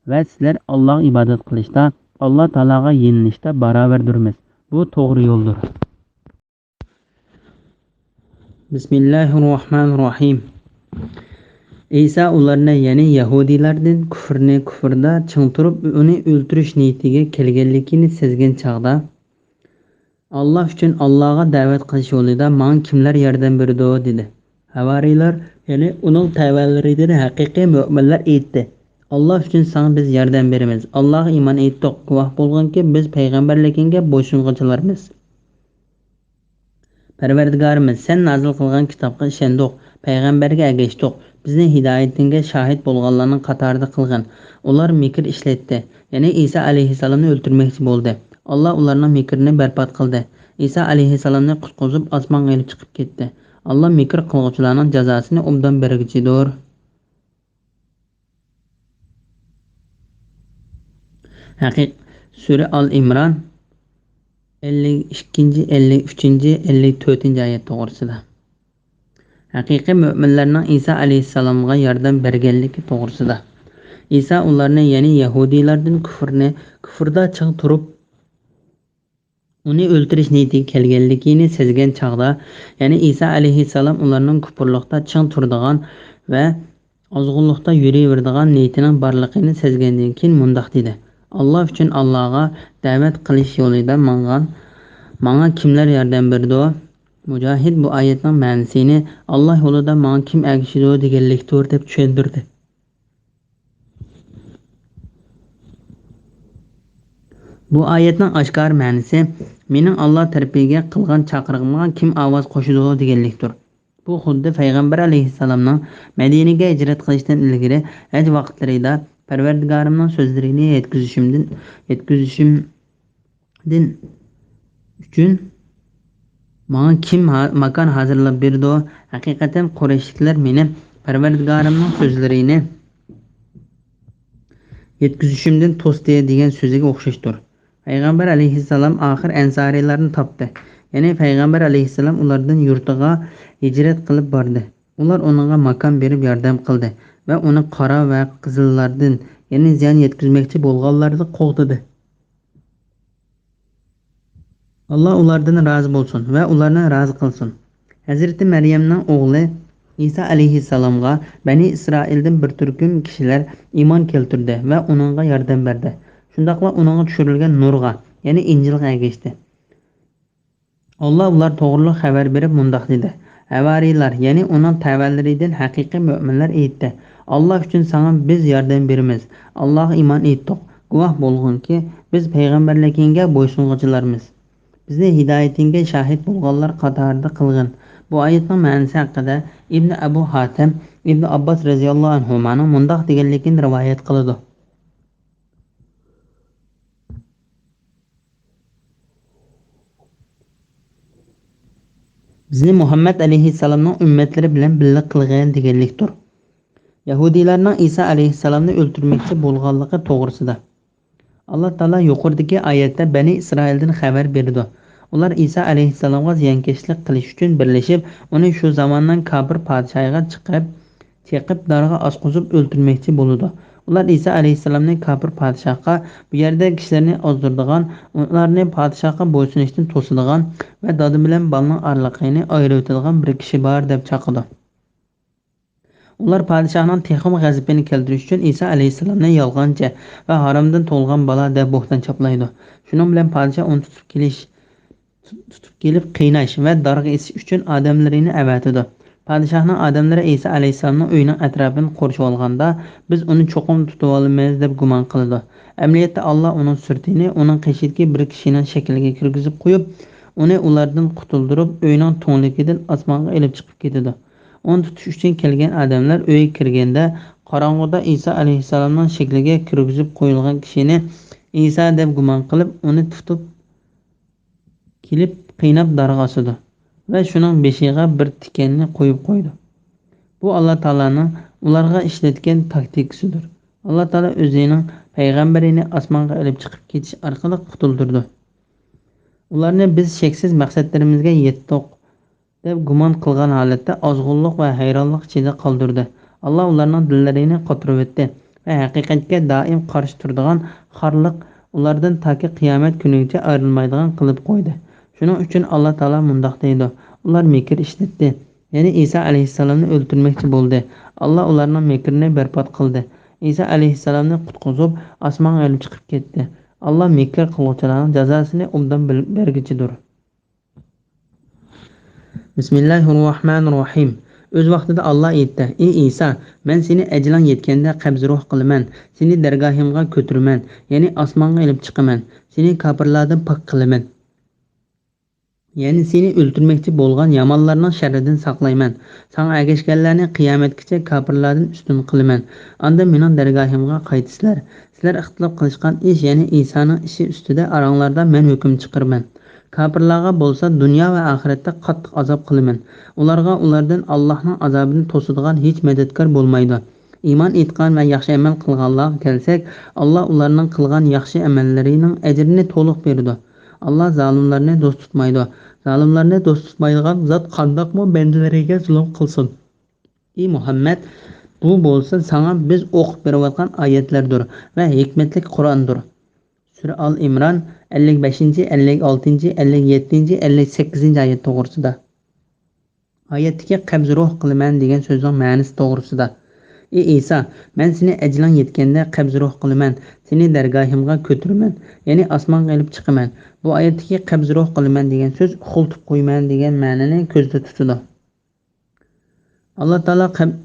ۋە سىلەر ئاللاغا ئىبادەت قىلىشتا، ئاللا تائالاغا يېلىنىشتا باراۋەردۇرمىز. بۇ توغرا يولدۇر. بىسمىللاھىررەھمانىررەھىم. ئىسا ئۇلارنى، يەنى يەھۇدىيلاردىن كۇفرنى كۇفردا چىڭ تۇرۇپ، ئۇنى ئۆلتۈرۈش نىيىتىگە كەلگەنلىكىنى سەزگەن چاغدا، «ئاللا ئۈچۈن ئاللاغا دەۋەت قىلىش يولىدا ماڭا كىملەر ياردەم بېرىدۇ؟» دېدى. ھەۋارىيلار، يەنى ئۇنىڭ تەۋەلىرىدىن ھەقىقىي مۆمىنلەر ئېيتتى: «ئاللا ئۈچۈن ساڭا بىز ياردەم بېرىمىز. ئاللاغا ئىمان ئېيتتۇق. گۇۋاھ بولغىنكى، بىز پەيغەمبەرلىكىڭگە بويسۇنغۇچىلارمىز.» پەرۋەردىگارىمىز، سەن نازىل قىلغان كىتابقا ئىشەندۇق، پەيغەمبەرگە ئەگەشتۇق، بىزنى ھىدايىتىڭگە شاھىت بولغانلارنىڭ قاتارىدا قىلغىن. ئۇلار مىكىر ئىشلەتتى، يەنى ئىسا ئەلەيھىسسالامنى ئۆلتۈرمەكچى بولدى. ئاللا ئۇلارنىڭ مىكرىنى بەربات قىلدى. ئىسا ئەلەيھىسسالامنى قۇتقۇزۇپ، ئاسمانغا ئېلىپ چىقىپ كەتتى. ئاللا مىكىر قىلغۇچىلارنىڭ جازاسىنى ئوبدان بەرگۈچىدۇر. ھەقىق-، سۈرە ئال ئىمران، ئەللىك ئىككىنچى، ئەللىك ئۈچىنچى، ئەللىك تۆتىنچى ئايەت توغرىسىدا. ھەقىقىي مۆمىنلەرنىڭ ئىسا ئەلەيھىسسالامغا ياردەم بەرگەنلىكى توغرىسىدا. ئىسا ئۇلارنى، يەنى يەھۇدىيلاردىن كۇفرنى، كۇفردا چىڭ تۇرۇپ، ئۇنى ئۆلتۈرۈش نىيىتىگە كەلگەنلىكىنى سەزگەن چاغدا، يەنى ئىسا ئەلەيھىسسالام ئۇلارنىڭ كۇپۇرلۇقتا چىڭ تۇرىدىغان ۋە ئازغۇنلۇقتا يۈرۈۋېرىدىغان نىيىتىنىڭ بارلىقىنى سەزگەندىن كېيىن مۇنداق دېدى: «ئاللا ئۈچۈن ئاللاغا دەۋەت قىلىش يولىدا ماڭغان ماڭا كىملەر ياردەم بېرىدۇ؟» مۇجاھىد بۇ ئايەتنىڭ مەنىسىنى «ئاللا يولىدا ماڭا كىم ئەگىشىدۇ؟» دېگەنلىكتۇر دەپ چۈشەندۈردى. بۇ ئايەتنىڭ ئاشكارا مەنىسى، «مېنىڭ ئاللا تەرىپىگە قىلغان چاقىرىقىمغا كىم ئاۋاز قوشىدۇ؟» دېگەنلىكتۇر. بۇ خۇددى پەيغەمبەر ئەلەيھىسسالامنىڭ مەدىنىگە ھىجرەت قىلىشتىن ئىلگىرى ھەج ۋاقىتلىرىدا، «پەرۋەردىگارىمنىڭ سۆزلىرىنى يەتكۈزۈشۈمدىن، يەتكۈزۈشۈم دىن ئۈچۈن ماڭا كىم ھا-، ماكان ھازىرلاپ بېرىدۇ؟ ھەقىقەتەن قۇرەيشلىكلەر مېنى پەرۋەردىگارىمنىڭ سۆزلىرىنى يەتكۈزۈشۈمدىن توستى» دېگەن سۆزىگە ئوخشاشتۇر. پەيغەمبەر ئەلەيھىسسالام ئاخىر ئەنسارىيلارنى تاپتى. يەنى پەيغەمبەر ئەلەيھىسسالام ئۇلاردىن يۇرتىغا ھىجرەت قىلىپ باردى. ئۇلار ئۇنىڭغا ماكان بېرىپ ياردەم قىلدى ۋە ئۇنى قارا ۋە قىزىللاردىن، يەنى زىيان يەتكۈزمەكچى بولغانلاردىن قوغدىدى. ئاللا ئۇلاردىن رازى بولسۇن ۋە ئۇلارنى رازى قىلسۇن. ھەزرىتى مەريەمنىڭ ئوغلى ئىسا ئەلەيھىسسالامغا بەنى ئىسرائىلدىن بىر تۈركۈم كىشىلەر ئىمان كەلتۈردى ۋە ئۇنىڭغا ياردەم بەردى. شۇنداقلا ئۇنىڭغا چۈشۈرۈلگەن نۇرغا، يەنى ئىنجىلغا ئەگەشتى. ئاللا ئۇلار توغرىلىق خەۋەر بېرىپ مۇنداق دېدى: «ھەۋارىيلار، يەنى ئۇنىڭ تەۋەلىرىدىن ھەقىقىي مۆمىنلەر ئېيتتى: ئاللا ئۈچۈن ساڭا بىز ياردەم بېرىمىز. ئاللاغا ئىمان ئېيتتۇق. گۇۋاھ بولغىنكى، بىز پەيغەمبەرلىكىڭگە بويسۇنغۇچىلارمىز. بىزنى ھىدايىتىڭگە شاھىت بولغانلار قاتارىدا قىلغىن.» بۇ ئايەتنىڭ مەنىسى ھەققىدە ئىبنى ئەبۇ ھاتەم ئىبنى ئابباس رەزىياللاھۇ ئەنھۇمانىڭ مۇنداق دېگەنلىكىنى رىۋايەت قىلىدۇ. بىزنى مۇھەممەد ئەلەيھىسسالامنىڭ ئۈممەتلىرى بىلەن بىللە قىلغىن دېگەنلىكتۇر. يەھۇدىيلارنىڭ ئىسا ئەلەيھىسسالامنى ئۆلتۈرمەكچى بولغانلىقى توغرىسىدا. ئاللا تائالا يۇقىرىدىكى ئايەتتە بەنى ئىسرائىلدىن خەۋەر بېرىدۇ. ئۇلار ئىسا ئەلەيھىسسالامغا زىيانكەشلىك قىلىش ئۈچۈن بىرلىشىپ، ئۇنى شۇ زاماننىڭ كاپىر پادىشاھىغا چىقىپ، چېقىپ دارغا ئاسقۇزۇپ ئۆلتۈرمەكچى بولىدۇ. ئۇلار ئىسا ئەلەيھىسسالامنى كاپىر پادىشاھقا، بۇ يەردە كىشىلەرنى ئازدۇرىدىغان، ئۇلارنى پادىشاھقا بويسۇنۇشتىن توسىدىغان ۋە دادا بىلەن بالىنىڭ ئارىلىقىنى ئايرىۋېتىدىغان بىر كىشى بار، دەپ چاقىدۇ. ئۇلار پادىشاھنىڭ تېخىمۇ غەزىپىنى كەلتۈرۈش ئۈچۈن ئىسا ئەلەيھىسسالامنى يالغانچى ۋە ھارامدىن تۇغۇلغان بالا دەپ بوھتان چاپلايدۇ. شۇنىڭ بىلەن پادىشاھ ئۇنى تۇتۇپ كېلىش، تۇتۇپ كېلىپ قىيناش ۋە دارغا ئېسىش ئۈچۈن ئادەملىرىنى ئەۋەتىدۇ. پادىشاھنىڭ ئادەملىرى ئىسا ئەلەيھىسسالامنىڭ ئۆيىنىڭ ئەتراپىنى قورشىۋالغاندا، بىز ئۇنى چوقۇم تۇتۇۋالىمىز دەپ گۇمان قىلىدۇ. ئەمەلىيەتتە ئاللا ئۇنىڭ سۈرىتىنى ئۇنىڭ قېشىدىكى بىر كىشىنىڭ شەكلىگە كىرگۈزۈپ قويۇپ، ئۇنى ئۇلاردىن قۇتۇلدۇرۇپ، ئۆينىڭ تۈڭلۈكىدىن ئاسمانغا ئېلىپ چىقىپ كېتىدۇ. ئۇنى تۇتۇش ئۈچۈن كەلگەن ئادەملەر ئۆيگە كىرگەندە، قاراڭغۇدا ئىسا ئەلەيھىسسالامنىڭ شەكلىگە كىرگۈزۈپ قويۇلغان كىشىنى ئىسا دەپ گۇمان قىلىپ، ئۇنى تۇتۇپ كېلىپ قىيناپ دارغا ئاسىدۇ ۋە شۇنىڭ بېشىغا بىر تىكەننى قويۇپ قويىدۇ. بۇ ئاللا تائالانىڭ ئۇلارغا ئىشلەتكەن تاكتىكىسىدۇر. ئاللا تائالا ئۆزىنىڭ پەيغەمبىرىنى ئاسمانغا ئېلىپ چىقىپ كېتىش ئارقىلىق قۇتۇلدۇرىدۇ. ئۇلارنى بىز شەكسىز مەقسەتلىرىمىزگە يەتتۇق، دەپ گۇمان قىلغان ھالەتتە ئازغۇنلۇق ۋە ھەيرانلىق ئىچىدە قالدۇردى. ئاللا ئۇلارنىڭ دىللىرىنى قاتۇرۇۋەتتى ۋە ھەقىقەتكە دائىم قارشى تۇرىدىغان خارلىق ئۇلاردىن تاكى قىيامەت كۈنىگىچە ئايرىلمايدىغان قىلىپ قويدى. شۇنىڭ ئۈچۈن ئاللا تائالا مۇنداق دەيدۇ: ئۇلار مەكىر ئىشلەتتى، يەنى ئىسا ئەلەيھىسسالامنى ئۆلتۈرمەكچى بولدى. ئاللا ئۇلارنىڭ مەكرىنى بەربات قىلدى. ئىسا ئەلەيھىسسالامنى قۇتقۇزۇپ، ئاسمانغا ئېلىپ چىقىپ كەتتى. ئاللا مەكىر قىلغۇچىلارنىڭ جازاسىنى ئوبدان بىل-، بەرگۈچىدۇر. بىسمىللاھىررەھمانىررەھىم. ئۆز ۋاقتىدا ئاللا ئېيتتى: ئى ئىسا، مەن سېنى ئەجىلىڭ يەتكەندە قەبزى روھ قىلىمەن، سېنى دەرگاھىمغا كۆتۈرىمەن، يەنى ئاسمانغا ئېلىپ چىقىمەن، سېنى كاپىرلاردىن پاك قىلىمەن. يەنى سېنى ئۆلتۈرمەكچى بولغان يامانلارنىڭ شەررىدىن ساقلايمەن. ساڭا ئەگەشكەنلەرنى قىيامەتكىچە كاپىرلاردىن ئۈستۈن قىلىمەن. ئاندىن مېنىڭ دەرگاھىمغا قايتىسىلەر. سىلەر ئىختىلاپ قىلىشقان ئىش، يەنى ئىسانىڭ ئىشى ئۈستىدە ئاراڭلاردا مەن ھۆكۈم چىقىرىمەن. كاپىرلارغا بولسا دۇنيا ۋە ئاخىرەتتە قاتتىق ئازاب قىلىمەن. ئۇلارغا ئۇلاردىن ئاللاھنىڭ ئازابىنى توسىدىغان ھېچ مەدەتكار بولمايدۇ. ئىمان ئېيتقان ۋە ياخشى ئەمەل قىلغانلارغا كەلسەك، ئاللا ئۇلارنىڭ قىلغان ياخشى ئەمەللىرىنىڭ ئەجرىنى تولۇق بېرىدۇ. ئاللا زالىملارنى دوست تۇتمايدۇ. زالىملارنى دوست تۇتمايدىغان زات قانداقمۇ بەندىلىرىگە زۇلۇم قىلسۇن؟ ئى مۇھەممەد، بۇ بولسا ساڭا بىز ئوقۇپ بېرىۋاتقان ئايەتلەردۇر ۋە ھېكمەتلىك قۇرئاندۇر. سۈرە ئال ئىمران، ئەللىك بەشىنچى، ئەللىك ئالتىنچى، ئەللىك يەتتىنچى، ئەللىك سەككىزىنچى ئايەت توغرىسىدا. ئايەتتىكى قەبزى روھ قىلىمەن دېگەن سۆزنىڭ مەنىسى توغرىسىدا. ئى ئىسا، مەن سېنى ئەجىلىڭ يەتكەندە قەبزى روھ قىلىمەن، سېنى دەرگاھىمغا كۆتۈرىمەن، يەنى ئاسمانغا ئېلىپ چىقىمەن. بۇ ئايەتتىكى قەبزى روھ قىلىمەن دېگەن سۆز ئۇخلىتىپ قويىمەن دېگەن مەنىنى كۆزدە تۇتىدۇ. ئاللا تائالا قەب-،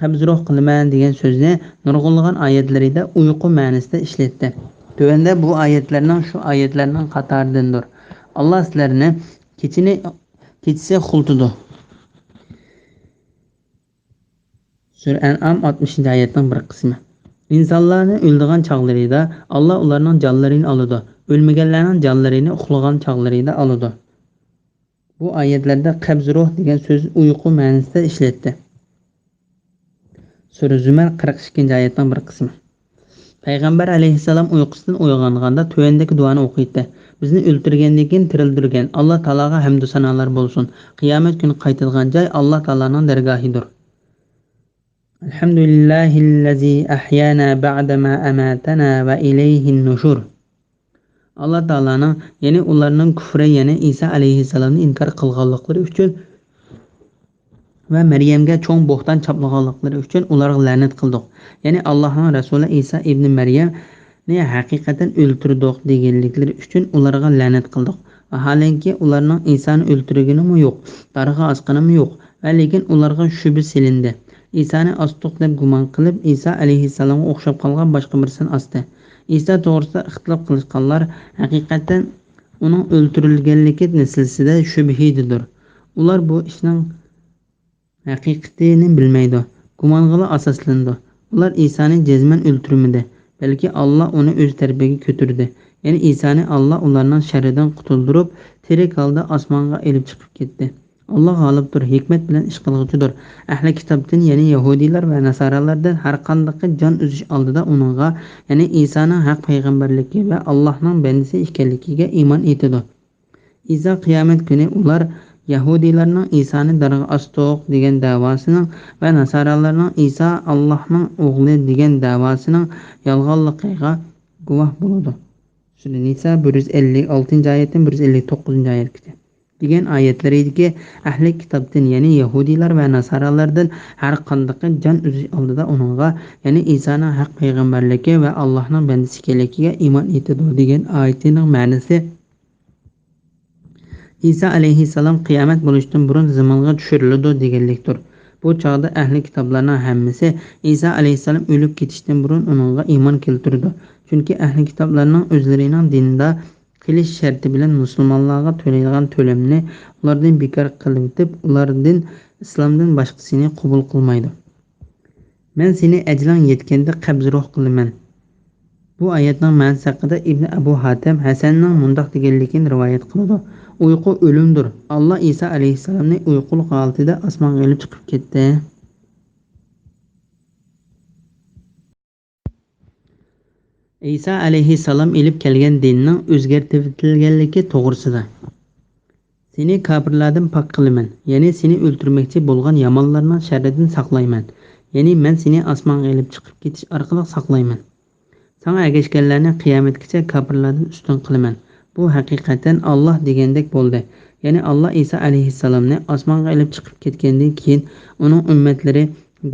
قەبزى روھ قىلىمەن دېگەن سۆزنى نۇرغۇنلىغان ئايەتلىرىدە ئۇيقۇ مەنىسىدە ئىشلەتتى. تۆۋەندە بۇ ئايەتلەرنىڭ شۇ ئايەتلەرنىڭ قاتارىدىندۇر. ئاللا سىلەرنى كېچىنى، كېچىسى ئۇخلىتىدۇ. سۈرە ئەنئام ئاتمىشىنچى ئايەتنىڭ بىر قىسمى. ئىنسانلارنى ئۆلىدىغان چاغلىرىدا ئاللا ئۇلارنىڭ جانلىرىنى ئالىدۇ. ئۆلمىگەنلەرنىڭ جانلىرىنى ئۇخلىغان چاغلىرىدا ئالىدۇ. بۇ ئايەتلەردە قەبزى روھ دېگەن سۆز ئۇيقۇ مەنىسىدە ئىشلەتتى. سۈرە زۈمەر قىرىق ئىككىنچى ئايەتنىڭ بىر قىسمى. پەيغەمبەر ئەلەيھىسسالام ئۇيقۇسىدىن ئويغانغاندا تۆۋەندىكى دۇئانى ئوقۇيتتى: بىزنى ئۆلتۈرگەندىن كېيىن تىرىلدۈرگەن ئاللا تائالاغا ھەمدۇ سانالار بولسۇن. قىيامەت كۈنى قايتىدىغان جاي ئاللا تائالانىڭ دەرگاھىدۇر. الحمد لله الذي أحيانا بعد ما أماتنا وإليه النشور. ئاللا تائالانىڭ، يەنى ئۇلارنىڭ كۈفرى، يەنى ئىسا ئەلەيھىسسالامنى ئىنكار قىلغانلىقلىرى ئۈچۈن ۋە مەريەمگە چوڭ بوھتان چاپلىغانلىقلىرى ئۈچۈن ئۇلارغا لەنەت قىلدۇق. يەنى ئاللاھنىڭ رەسۇلى ئىسا ئىبنى مەريەمنى ھەقىقەتەن ئۆلتۈردۇق دېگەنلىكلىرى ئۈچۈن ئۇلارغا لەنەت قىلدۇق. ۋاھالەنكى، ئۇلارنىڭ ئىسانى ئۆلتۈرگىنىمۇ يوق، دارغا ئاسقىنىمۇ يوق ۋە لېكىن ئۇلارغا شۈبھە سېلىندى. ئىسانى ئاستۇق دەپ گۇمان قىلىپ، ئىسا ئەلەيھىسسالامغا ئوخشاپ قالغان باشقا بىرسىنى ئاستى. ئىسا توغرىسىدا ئىختىلاپ قىلىشقانلار ھەقىقەتەن ئۇنىڭ ئۆلتۈرۈلگەنلىكى مەسىلىسىدە شۈبھىدىدۇر. ئۇلار بۇ ئىشنىڭ ھەقىقىتىنى بىلمەيدۇ، گۇمانغىلا ئاساسلىنىدۇ. ئۇلار ئىسانى جەزمەن ئۆلتۈرمىدى، بەلكى ئاللا ئۇنى ئۆز تەرىپىگە كۆتۈردى. يەنى ئىسانى ئاللا ئۇلارنىڭ شەررىدىن قۇتۇلدۇرۇپ، تىرىك ھالدا ئاسمانغا ئېلىپ چىقىپ كەتتى. ئاللا غالىبتۇر، ھېكمەت بىلەن ئىش قىلغۇچىدۇر. ئەھلى كىتابتىن، يەنى يەھۇدىيلار ۋە ناسارالاردىن ھەرقاندىقى جان ئۈزۈش ئالدىدا ئۇنىڭغا، يەنى ئىسانىڭ ھەق پەيغەمبەرلىكى ۋە ئاللاھنىڭ بەندىسى ئىكەنلىكىگە ئىمان ئېيتىدۇ. ئىسا قىيامەت كۈنى ئۇلار يەھۇدىيلارنىڭ ئىسانى دارغا ئاستۇق دېگەن دەۋاسىنىڭ ۋە ناسارالارنىڭ ئىسا ئاللاھنىڭ ئوغلى دېگەن دەۋاسىنىڭ يالغانلىقىغا گۇۋاھ بولىدۇ. سۈرە نىسا بىر يۈز ئەللىك ئالتىنچى ئايەتتىن بىر يۈز ئەللىك توققۇزىنچى ئايەتكىچە. دېگەن ئايەتلىرىدىكى ئەھلى كىتابتىن، يەنى يەھۇدىيلار ۋە ناسارالاردىن ھەر قاندىقى جان ئۈزۈش ئالدىدا ئۇنىڭغا، يەنى ئىسانىڭ ھەق پەيغەمبەرلىكى ۋە ئاللاھنىڭ بەندىسى ئىكەنلىكىگە ئىمان ئېيتىدۇ دېگەن ئايىتىنىڭ مەنىسى، ئىسا ئەلەيھىسسالام قىيامەت بولۇشتىن بۇرۇن زېمىنغا چۈشۈرۈلىدۇ دېگەنلىكتۇر. بۇ چاغدا ئەھلى كىتابلارنىڭ ھەممىسى ئىسا ئەلەيھىسسالام ئۆلۈپ كېتىشتىن بۇرۇن ئۇنىڭغا ئىمان كەلتۈرىدۇ. چۈنكى ئەھلى كىتابلارنىڭ ئۆزلىرىنىڭ دىنىدا قېلىش شەرتى بىلەن مۇسۇلمانلارغا تۆلەيدىغان تۆلەمنى ئۇلاردىن بىكار قىلىۋېتىپ، ئۇلاردىن ئىسلامدىن باشقىسىنى قوبۇل قىلمايدۇ. مەن سېنى ئەجىلىڭ يەتكەندە قەبزى روھ قىلىمەن. بۇ ئايەتنىڭ مەنىسى ھەققىدە ئىبنى ئەبۇ ھاتەم ھەسەننىڭ مۇنداق دېگەنلىكىنى رىۋايەت قىلىدۇ: ئۇيقۇ ئۆلۈمدۇر. ئاللا ئىسا ئەلەيھىسسالامنى ئۇيقۇلۇق ھالىتىدە ئاسمانغا ئېلىپ چىقىپ كەتتى. ئىسا ئەلەيھىسسالام ئېلىپ كەلگەن دىننىڭ ئۆزگەرتىۋېتىلگەنلىكى توغرىسىدا. سېنى كاپىرلاردىن پاك قىلىمەن، يەنى سېنى ئۆلتۈرمەكچى بولغان يامانلارنىڭ شەررىدىن ساقلايمەن، يەنى مەن سېنى ئاسمانغا ئېلىپ چىقىپ كېتىش ئارقىلىق ساقلايمەن. ساڭا ئەگەشكەنلەرنى قىيامەتكىچە كاپىرلاردىن ئۈستۈن قىلىمەن. بۇ ھەقىقەتەن ئاللا دېگەندەك بولدى. يەنى ئاللا ئىسا ئەلەيھىسسالامنى ئاسمانغا ئېلىپ چىقىپ كەتكەندىن كېيىن ئۇنىڭ ئۈممەتلىرى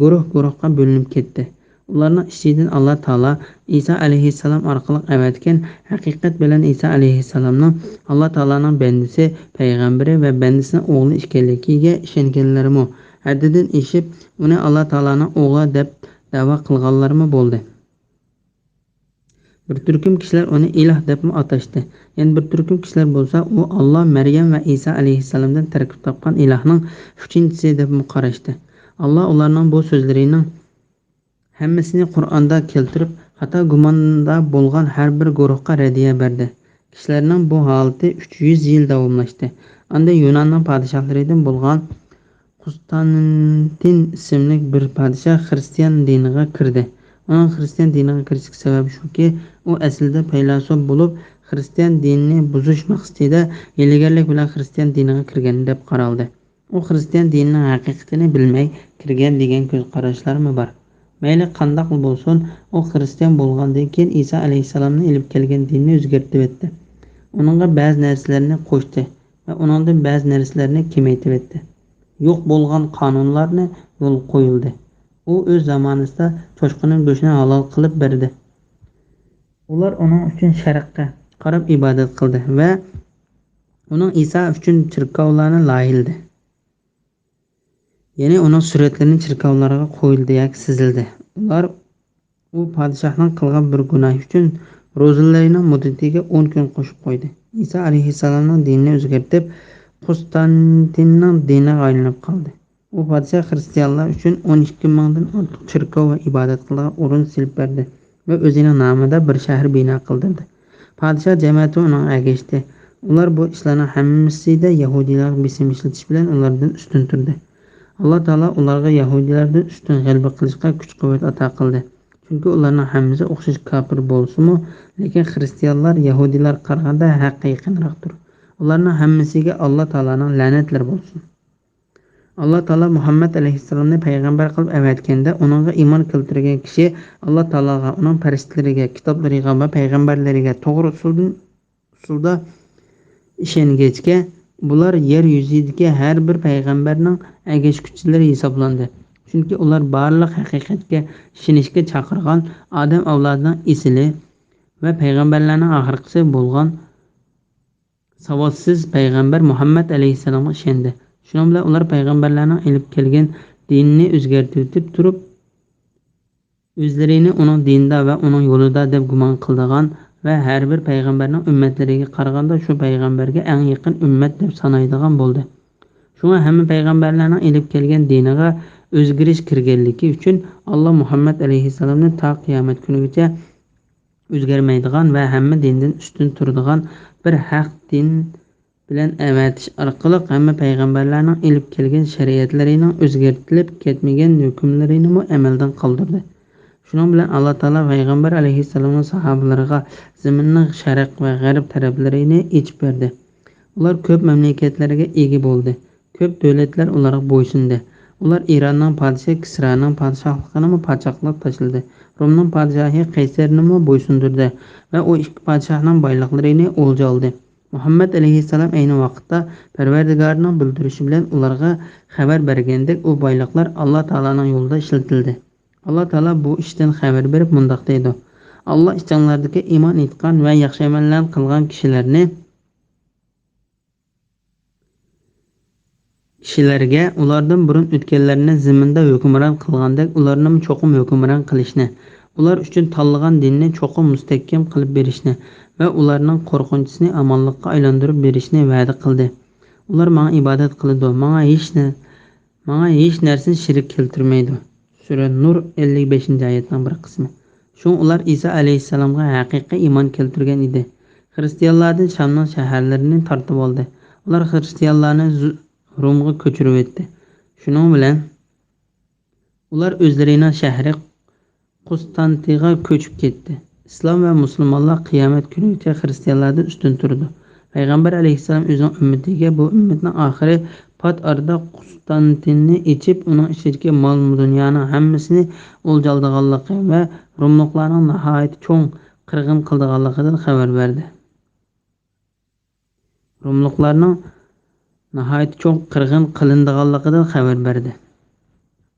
گۇرۇھ-گۇرۇھقا بۆلۈنۈپ كەتتى. ئۇلارنىڭ ئىچىدىن ئاللا تائالا ئىسا ئەلەيھىسسالام ئارقىلىق ئەۋەتكەن ھەقىقەت بىلەن ئىسا ئەلەيھىسسالامنىڭ ئاللا تائالانىڭ بەندىسى، پەيغەمبىرى ۋە بەندىسىنىڭ ئوغلى ئىكەنلىكىگە ئىشەنگەنلەرمۇ ھەددىدىن ئېشىپ، ئۇنى ئاللا تائالانىڭ ئوغلى دەپ دەۋا قىلغانلارمۇ بولدى. بىر تۈركۈم كىشىلەر ئۇنى ئىلاھ دەپمۇ ئاتاشتى. يەنە بىر تۈركۈم كىشىلەر بولسا، ئۇ ئاللا، مەريەم ۋە ئىسا ئەلەيھىسسالامدىن تەركىب تاپقان ئىلاھنىڭ ئۈچىنچىسى دەپمۇ قاراشتى. ئاللا ئۇلارنىڭ بۇ سۆزلىرىنىڭ ھەممىسىنى قۇرئاندا كەلتۈرۈپ، خاتا گۇماندا بولغان ھەر بىر گۇرۇھقا رەددىيە بەردى. كىشىلەرنىڭ بۇ ھالىتى ئۈچ يۈز يىل داۋاملاشتى. ئاندىن يۇناننىڭ پادىشاھلىرىدىن بولغان قۇستانتىن ئىسىملىك بىر پادىشاھ خىرىستىيان دىنىغا كىردى. ئۇنىڭ خىرىستىيان دىنىغا كىرىشتىكى سەۋەبى شۇكى، ئۇ ئەسلىدە پەيلاسوپ بولۇپ، خىرىستىيان دىنىنى بۇزۇش مەقسىتىدە ھىيلىگەرلىك بىلەن خىرىستىيان دىنىغا كىرگەن دەپ قارالدى. ئۇ خىرىستىيان دىنىنىڭ ھەقىقىتىنى بىلمەي كىرگەن دېگەن كۆز قاراشلارمۇ بار. مەيلى قانداقلا بولسۇن، ئۇ خىرىستىيان بولغاندىن كېيىن ئىسا ئەلەيھىسسالامنى ئېلىپ كەلگەن دىننى ئۆزگەرتىۋەتتى. ئۇنىڭغا بەزى نەرسىلەرنى قوشتى ۋە ئۇنىڭدىن بەزى نەرسىلەرنى كېمەيتىۋەتتى. يوق بولغان قانۇنلارنى يولغا قويۇلدى. ئۇ ئۆز زامانىسىدا چوشقىنىڭ گۆشىنى ھالال قىلىپ بەردى. ئۇلار ئۇنىڭ ئۈچۈن شەرققە قاراپ ئىبادەت قىلدى ۋە ئۇنىڭ ئىسا ئۈچۈن چېركاۋلارنى لايىھىلىدى. يەنى ئۇنىڭ سۈرەتلىرىنى چېركاۋلارغا قويۇلدى ياكى سىزىلدى. ئۇلار ئۇ پادىشاھنىڭ قىلغان بىر گۇناھى ئۈچۈن روزىلىرىنىڭ مۇددىتىگە ئون كۈن قوشۇپ قويدى. ئىسا ئەلەيھىسسالامنىڭ دىنىنى ئۆزگەرتىپ، قۇستانتىننىڭ دىنىغا ئايلىنىپ قالدى. ئۇ پادىشاھ خىرىستىيانلار ئۈچۈن ئون ئىككى مىڭدىن ئارتۇق چېركاۋ ۋە ئىبادەت قىلىدىغان ئورۇن سېلىپ بەردى ۋە ئۆزىنىڭ نامىدا بىر شەھەر بىنا قىلدۇردى. پادىشاھ جەمەتى ئۇنىڭغا ئەگەشتى. ئۇلار بۇ ئىشلارنىڭ ھەممىسىدە يەھۇدىيلارغا بېسىم ئىشلىتىش بىلەن ئۇلاردىن ئۈستۈن تۇردى. ئاللا تائالا ئۇلارغا يەھۇدىيلاردىن ئۈستۈن غەلىبە قىلىشقا كۈچ-قۇۋۋەت ئاتا قىلدى. چۈنكى ئۇلارنىڭ ھەممىسى ئوخشاش كاپىر بولسىمۇ، لېكىن خىرىستىيانلار يەھۇدىيلارغا قارىغاندا ھەققە يېقىنراقتۇر. ئۇلارنىڭ ھەممىسىگە ئاللا تائالانىڭ لەنەتلىرى بولسۇن. ئاللا تائالا مۇھەممەد ئەلەيھىسسالامنى پەيغەمبەر قىلىپ ئەۋەتكەندە، ئۇنىڭغا ئىمان كەلتۈرگەن كىشى ئاللا تائالاغا، ئۇنىڭ پەرىشتىلىرىگە، كىتابلىرىغا ۋە پەيغەمبەرلىرىگە توغرا ئۇسۇلدىن، ئۇسۇلدا ئىشەنگەچكە، بۇلار يەر يۈزىدىكى ھەر بىر پەيغەمبەرنىڭ ئەگەشكۈچىلىرى ھېسابلاندى. چۈنكى ئۇلار بارلىق ھەقىقەتكە ئىشىنىشكە چاقىرغان ئادەم ئەۋلادىنىڭ ئېسىلى ۋە پەيغەمبەرلەرنىڭ ئاخىرقىسى بولغان ساۋاتسىز پەيغەمبەر مۇھەممەد ئەلەيھىسسالامغا ئىشەندى. شۇنىڭ بىلەن ئۇلار پەيغەمبەرلەرنىڭ ئېلىپ كەلگەن دىنىنى ئۆزگەرتىۋېتىپ تۇرۇپ، ئۆزلىرىنى ئۇنىڭ دىنىدا ۋە ئۇنىڭ يولىدا دەپ گۇمان قىلىدىغان ۋە ھەر بىر پەيغەمبەرنىڭ ئۈممەتلىرىگە قارىغاندا شۇ پەيغەمبەرگە ئەڭ يېقىن ئۈممەت دەپ سانايدىغان بولدى. شۇڭا ھەممە پەيغەمبەرلەرنىڭ ئېلىپ كەلگەن دىنىغا ئۆزگىرىش كىرگەنلىكى ئۈچۈن، ئاللا مۇھەممەد ئەلەيھىسسالامنى تا قىيامەت كۈنىگىچە ئۆزگەرمەيدىغان ۋە ھەممە دىندىن ئۈستۈن تۇرىدىغان بىر ھەق دىن بىلەن ئەۋەتىش ئارقىلىق ھەممە پەيغەمبەرلەرنىڭ ئېلىپ كەلگەن شەرىئەتلىرىنىڭ ئۆزگەرتىلىپ كەتمىگەن ھۆكۈملىرىنىمۇ ئەمەلدىن قالدۇردى. شۇنىڭ بىلەن ئاللا تائالا پەيغەمبەر ئەلەيھىسسالامنىڭ ساھابىلىرىغا زېمىننىڭ شەرق ۋە غەرب تەرەپلىرىنى ئېچىپ بەردى. ئۇلار كۆپ مەملىكەتلەرگە ئىگە بولدى. كۆپ دۆلەتلەر ئۇلارغا بويسۇندى. ئۇلار ئىراننىڭ پادىشاھى كىسرانىڭ پادىشاھلىقىنىمۇ پاچاقلاپ تاشلىدى. رومنىڭ پادىشاھى قەيسەرنىمۇ بويسۇندۇردى ۋە ئۇ ئىككى پادىشاھنىڭ بايلىقلىرىنى ئولجا ئالدى. مۇھەممەد ئەلەيھىسسالام ئەينى ۋاقىتتا پەرۋەردىگارىنىڭ بىلدۈرۈشى بىلەن ئۇلارغا خەۋەر بەرگەندەك، ئۇ بايلىقلار ئاللا تائالانىڭ يولىدا ئىشلىتىلدى. ئاللا تائالا بۇ ئىشتىن خەۋەر بېرىپ مۇنداق دەيدۇ: ئاللا ئىچىڭلاردىكى ئىمان ئېيتقان ۋە ياخشى ئەمەللەرنى قىلغان كىشىلەرنى كىشىلەرگە ئۇلاردىن بۇرۇن ئۆتكەنلەرنى زېمىندا ھۆكۈمران قىلغاندەك، ئۇلارنىمۇ چوقۇم ھۆكۈمران قىلىشنى، ئۇلار ئۈچۈن تاللىغان دىننى چوقۇم مۇستەھكەم قىلىپ بېرىشنى ۋە ئۇلارنىڭ قورقۇنچىسىنى ئامانلىققا ئايلاندۇرۇپ بېرىشنى ۋەدە قىلدى. ئۇلار ماڭا ئىبادەت قىلىدۇ، ماڭا ھېچ نە-، ماڭا ھېچ نەرسىنى شېرىك كەلتۈرمەيدۇ. سۈرە نۇر، ئەللىك بەشىنچى ئايەتنىڭ بىر قىسمى. شۇڭا ئۇلار ئىسا ئەلەيھىسسالامغا ھەقىقىي ئىمان كەلتۈرگەن ئىدى. خىرىستىيانلاردىن شامنىڭ شەھەرلىرىنى تارتىۋالدى. ئۇلار خىرىستىيانلارنى زۇ-، رومغا كۆچۈرۈۋەتتى. شۇنىڭ بىلەن ئۇلار ئۆزلىرىنىڭ شەھىرى قۇستانتىغا كۆچۈپ كەتتى. ئىسلام ۋە مۇسۇلمانلار قىيامەت كۈنىگىچە خىرىستىيانلاردىن ئۈستۈن تۇرىدۇ. پەيغەمبەر ئەلەيھىسسالام ئۆزىنىڭ ئۈممىتىگە بۇ ئۈممەتنىڭ ئاخىرى پات ئارىدا قۇستانتىننى ئېچىپ، ئۇنىڭ ئىچىدىكى مال-دۇنيانىڭ ھەممىسىنى ئولجا ئالىدىغانلىقى ۋە روملۇقلارنىڭ ناھايىتى چوڭ قىرغىن قىلىدىغانلىقىدىن خەۋەر بەردى. روملۇقلارنىڭ ناھايىتى چوڭ قىرغىن قىلىنىدىغانلىقىدىن خەۋەر بەردى.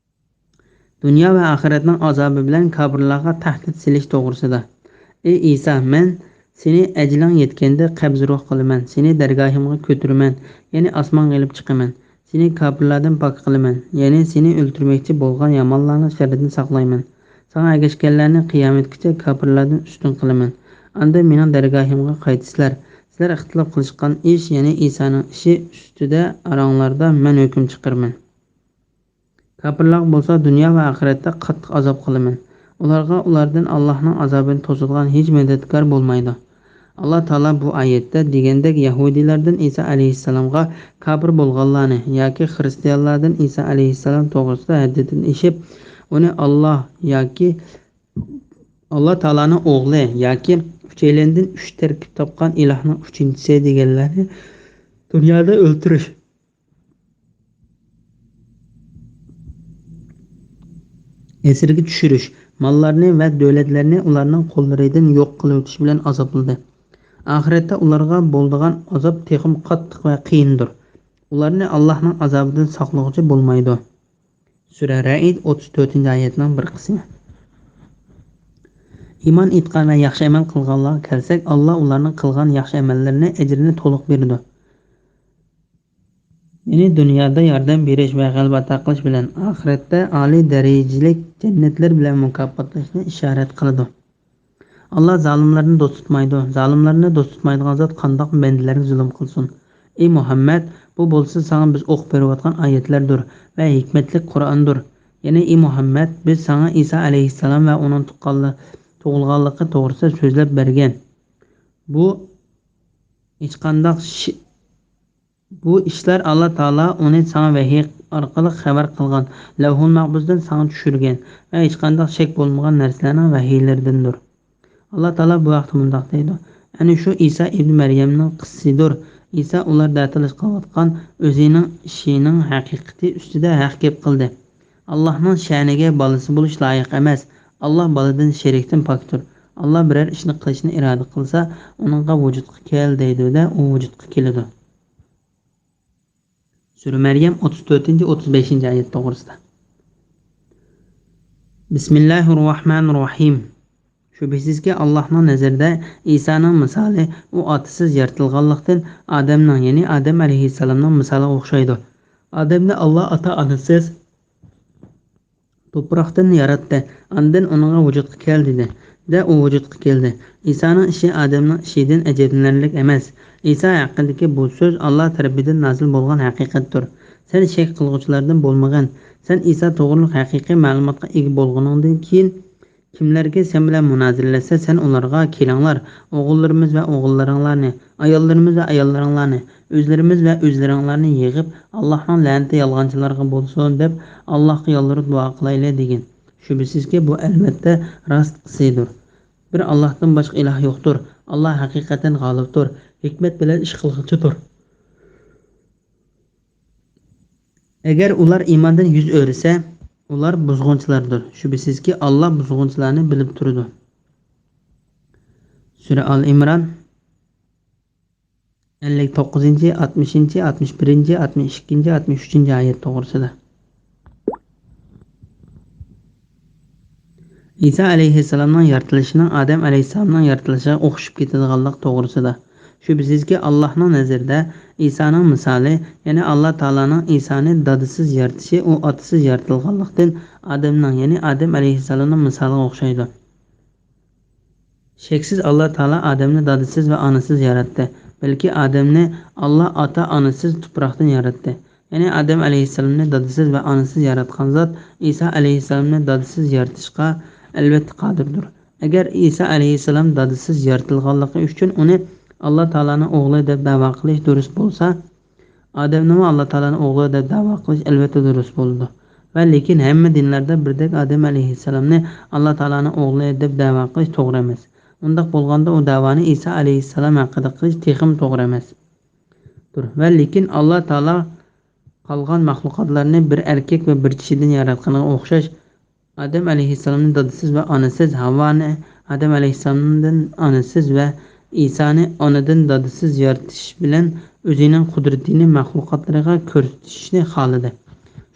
دۇنيا ۋە ئاخىرەتنىڭ ئازابى بىلەن كاپىرلارغا تەھدىت سېلىش توغرىسىدا. ئى ئىسا، مەن سېنى ئەجىلىڭ يەتكەندە قەبزى روھ قىلىمەن، سېنى دەرگاھىمغا كۆتۈرىمەن، يەنى ئاسمانغا ئېلىپ چىقىمەن. سېنى كاپىرلاردىن پاك قىلىمەن، يەنى سېنى ئۆلتۈرمەكچى بولغان يامانلارنىڭ شەررىدىن ساقلايمەن. ساڭا ئەگەشكەنلەرنى قىيامەتكىچە كاپىرلاردىن ئۈستۈن قىلىمەن. ئاندىن مېنىڭ دەرگاھىمغا قايتىسىلەر. سىلەر ئىختىلاپ قىلىشقان ئىش، يەنى ئىسانىڭ ئىشى ئۈستىدە ئاراڭلاردا مەن ھۆكۈم چىقىرىمەن. كاپىرلارغا بولسا دۇنيا ۋە ئاخىرەتتە قاتتىق ئازاب قىلىمەن. ئۇلارغا ئۇلاردىن ئاللاھنىڭ ئازابىنى توسىدىغان ھېچ مەدەتكار بولمايدۇ. ئاللا تائالا بۇ ئايەتتە دېگەندەك يەھۇدىيلاردىن ئىسا ئەلەيھىسسالامغا كاپىر بولغانلارنى ياكى خىرىستىيانلاردىن ئىسا ئەلەيھىسسالام توغرىسىدا ھەددىدىن ئېشىپ، ئۇنى ئاللا ياكى ئاللا تائالانىڭ ئوغلى ياكى ئۈچەيلەندىن ئۈچ تەركىب تاپقان ئىلاھنىڭ ئۈچىنچىسى دېگەنلەرنى دۇنيادا ئۆلتۈرۈش، ئەسىرگە چۈشۈرۈش، ماللارنى ۋە دۆلەتلەرنى ئۇلارنىڭ قوللىرىدىن يوق قىلىۋېتىش بىلەن ئازابلىدى. ئاخىرەتتە ئۇلارغا بولىدىغان ئازاب تېخىمۇ قاتتىق ۋە قىيىندۇر. ئۇلارنى ئاللاھنىڭ ئازابىدىن ساقلىغۇچى بولمايدۇ. سۈرە رەئد، ئوتتۇز تۆتىنچى ئايەتنىڭ بىر قىسمى. ئىمان ئېيتقان ۋە ياخشى ئەمەل قىلغانلارغا كەلسەك، ئاللا ئۇلارنىڭ قىلغان ياخشى ئەمەللىرىنى ئەجرىنى تولۇق بېرىدۇ. يەنى دۇنيادا ياردەم بېرىش ۋە غەلىبە ئاتا قىلىش بىلەن ئاخىرەتتە ئالىي دەرىجىلىك جەننەتلەر بىلەن مۇكاپاتلاشنى ئىشارەت قىلىدۇ. ئاللا زالىملارنى دوست تۇتمايدۇ. زالىملارنى دوست تۇتمايدىغان زات قانداق بەندىلەرگە زۇلۇم قىلسۇن؟ ئى مۇھەممەد، بۇ بولسا ساڭا بىز ئوقۇپ بېرىۋاتقان ئايەتلەردۇر ۋە ھېكمەتلىك قۇرئاندۇر. يەنى ئى مۇھەممەد، بىز ساڭا ئىسا ئەلەيھىسسالام ۋە ئۇنىڭ تۇغقانلىق-، تۇغۇلغانلىقى توغرىسىدا سۆزلەپ بەرگەن. بۇ ھېچقانداق شى-، بۇ ئىشلار ئاللا تائالا ئۇنى ساڭا ۋەھىي ئارقىلىق خەۋەر قىلغان، لەۋھۇل مەھپۇزدىن ساڭا چۈشۈرگەن ۋە ھېچقانداق شەك بولمىغان نەرسىلەرنىڭ ۋەھىيلىرىدىندۇر. ئاللا تائالا بۇ ھەقتە مۇنداق دەيدۇ: ئەنە شۇ ئىسا ئىبنى مەريەمنىڭ قىسسىسىدۇر. ئىسا ئۇلار دەتالاش قىلىۋاتقان ئۆزىنىڭ ئىشىنىڭ ھەقىقىتى ئۈستىدە ھەق گەپ قىلدى. ئاللاھنىڭ شەنىگە بالىسى بولۇش لايىق ئەمەس. ئاللا بالىدىن، شېرىكتىن پاكتۇر. ئاللا بىرەر ئىشنى قىلىشنى ئىرادە قىلسا، ئۇنىڭغا ۋۇجۇدقا كەل دەيدۇ-دە، ئۇ ۋۇجۇدقا كېلىدۇ. سۈرە مەريەم، ئوتتۇز تۆتىنچى، ئوتتۇز بەشىنچى ئايەت توغرىسىدا. بىسمىللاھىررەھمانىررەھىم. شۈبھىسىزكى، ئاللاھنىڭ نەزىرىدە ئىسانىڭ مىسالى ئۇ ئاتىسىز يارىتىلغانلىقتىن ئادەمنىڭ، يەنى ئادەم ئەلەيھىسسالامنىڭ مىسالىغا ئوخشايدۇ. ئادەمنى ئاللا ئاتا-ئانىسىز توپراقتىن ياراتتى، ئاندىن ئۇنىڭغا ۋۇجۇدقا كەل دېدى، دە ئۇ ۋۇجۇدقا كەلدى. ئىسانىڭ ئىشى ئادەمنىڭ ئىشىدىن ئەجەبلىنەرلىك ئەمەس. ئىسا ھەققىدىكى بۇ سۆز ئاللا تەرىپىدىن نازىل بولغان ھەقىقەتتۇر. سەن شەك قىلغۇچىلاردىن بولمىغىن. سەن ئىسا توغرىلىق ھەقىقىي مەلۇماتقا ئىگە بولغىنىڭدىن كېيىن، كىملەرگە سەن بىلەن مۇنازىرىلەشسە، سەن ئۇلارغا، كېلىڭلار، ئوغۇللىرىمىز ۋە ئوغۇللىرىڭلارنى، ئاياللىرىمىز ۋە ئاياللىرىڭلارنى، ئۆزلىرىمىز ۋە ئۆزلىرىڭلارنى يىغىپ، ئاللاھنىڭ لەنىتى يالغانچىلارغا بولسۇن، دەپ، ئاللاھقا يالۋۇرۇپ دۇئا قىلايلى، دېگىن. شۈبھىسىزكى، بۇ ئەلۋەتتە راستقىسىدۇر. بىر ئاللاھتىن باشقا ئىلاھ يوقتۇر. ئاللا ھەقىقەتەن غالىبتۇر، ھېكمەت بىلەن ئىش قىلغۇچىدۇر. ئەگەر ئۇلار ئىماندىن يۈز ئۆرۈسە، ئۇلار بۇزغۇنچىلاردۇر. شۈبھىسىزكى، ئاللا بۇزغۇنچىلارنى بىلىپ تۇرىدۇ. سۈرە ئال ئىمران، ئەللىك توققۇزىنچى، ئاتمىشىنچى، ئاتمىش بىرىنچى، ئاتمىش ئىككىنچى، ئاتمىش ئۈچىنچى ئايەت توغرىسىدا. ئىسا ئەلەيھىسسالامنىڭ يارىتىلىشىنىڭ ئادەم ئەلەيھىسسالامنىڭ يارىتىلىشىغا ئوخشىشىپ كېتىدىغانلىق توغرىسىدا. شۈبھىسىزكى، ئاللاھنىڭ نەزىرىدە ئىسانىڭ مىسالى، يەنى ئاللا تائالانىڭ ئىسانى دادىسىز يارىتىشى ئۇ ئاتىسىز يارىتىلغانلىقتىن، ئادەمنىڭ، يەنى ئادەم ئەلەيھىسسالامنىڭ مىسالىغا ئوخشايدۇ. شەكسىز، ئاللا تائالا ئادەمنى دادىسىز ۋە ئانىسىز ياراتتى، بەلكى ئادەمنى ئاللا ئاتا-ئانىسىز تۇپراقتىن ياراتتى. يەنى ئادەم ئەلەيھىسسالامنى دادىسىز ۋە ئانىسىز ياراتقان زات ئىسا ئەلەيھىسسالامنى دادىسىز يارىتىشقا ئەلۋەتتە قادىردۇر. ئەگەر ئىسا ئەلەيھىسسالام دادىسىز يارىتىلغانلىقى ئۈچۈن ئۇنى ئاللا تائالانىڭ ئوغلى دەپ دەۋا قىلىش دۇرۇست بولسا، ئادەمنىمۇ ئاللا تائالانىڭ ئوغلى دەپ دەۋا قىلىش ئەلۋەتتە دۇرۇست بولىدۇ. ۋە لېكىن ھەممە دىنلاردا بىردەك ئادەم ئەلەيھىسسالامنى ئاللا تائالانىڭ ئوغلى دەپ دەۋا قىلىش توغرا ئەمەس. ئۇنداق بولغاندا ئۇ دەۋانى ئىسا ئەلەيھىسسالام ھەققىدە قىلىش تېخىمۇ توغرا ئەمەس. دۇر. ۋە لېكىن ئاللا تائالا قالغان مەخلۇقاتلارنى بىر ئەركەك ۋە بىر چىشىدىن ياراتقىنىغا ئوخشاش، ئادەم ئەلەيھىسسالامنى دادىسىز ۋە ئانىسىز، ھاۋانى ئادەم ئەلەيھىسسالامدىن ئانىسىز ۋە ئىسانى ئانىدىن دادىسىز يارىتىش بىلەن ئۆزىنىڭ قۇدرىتىنى مەخلۇقاتلىرىغا كۆرسىتىشنى خالىدى.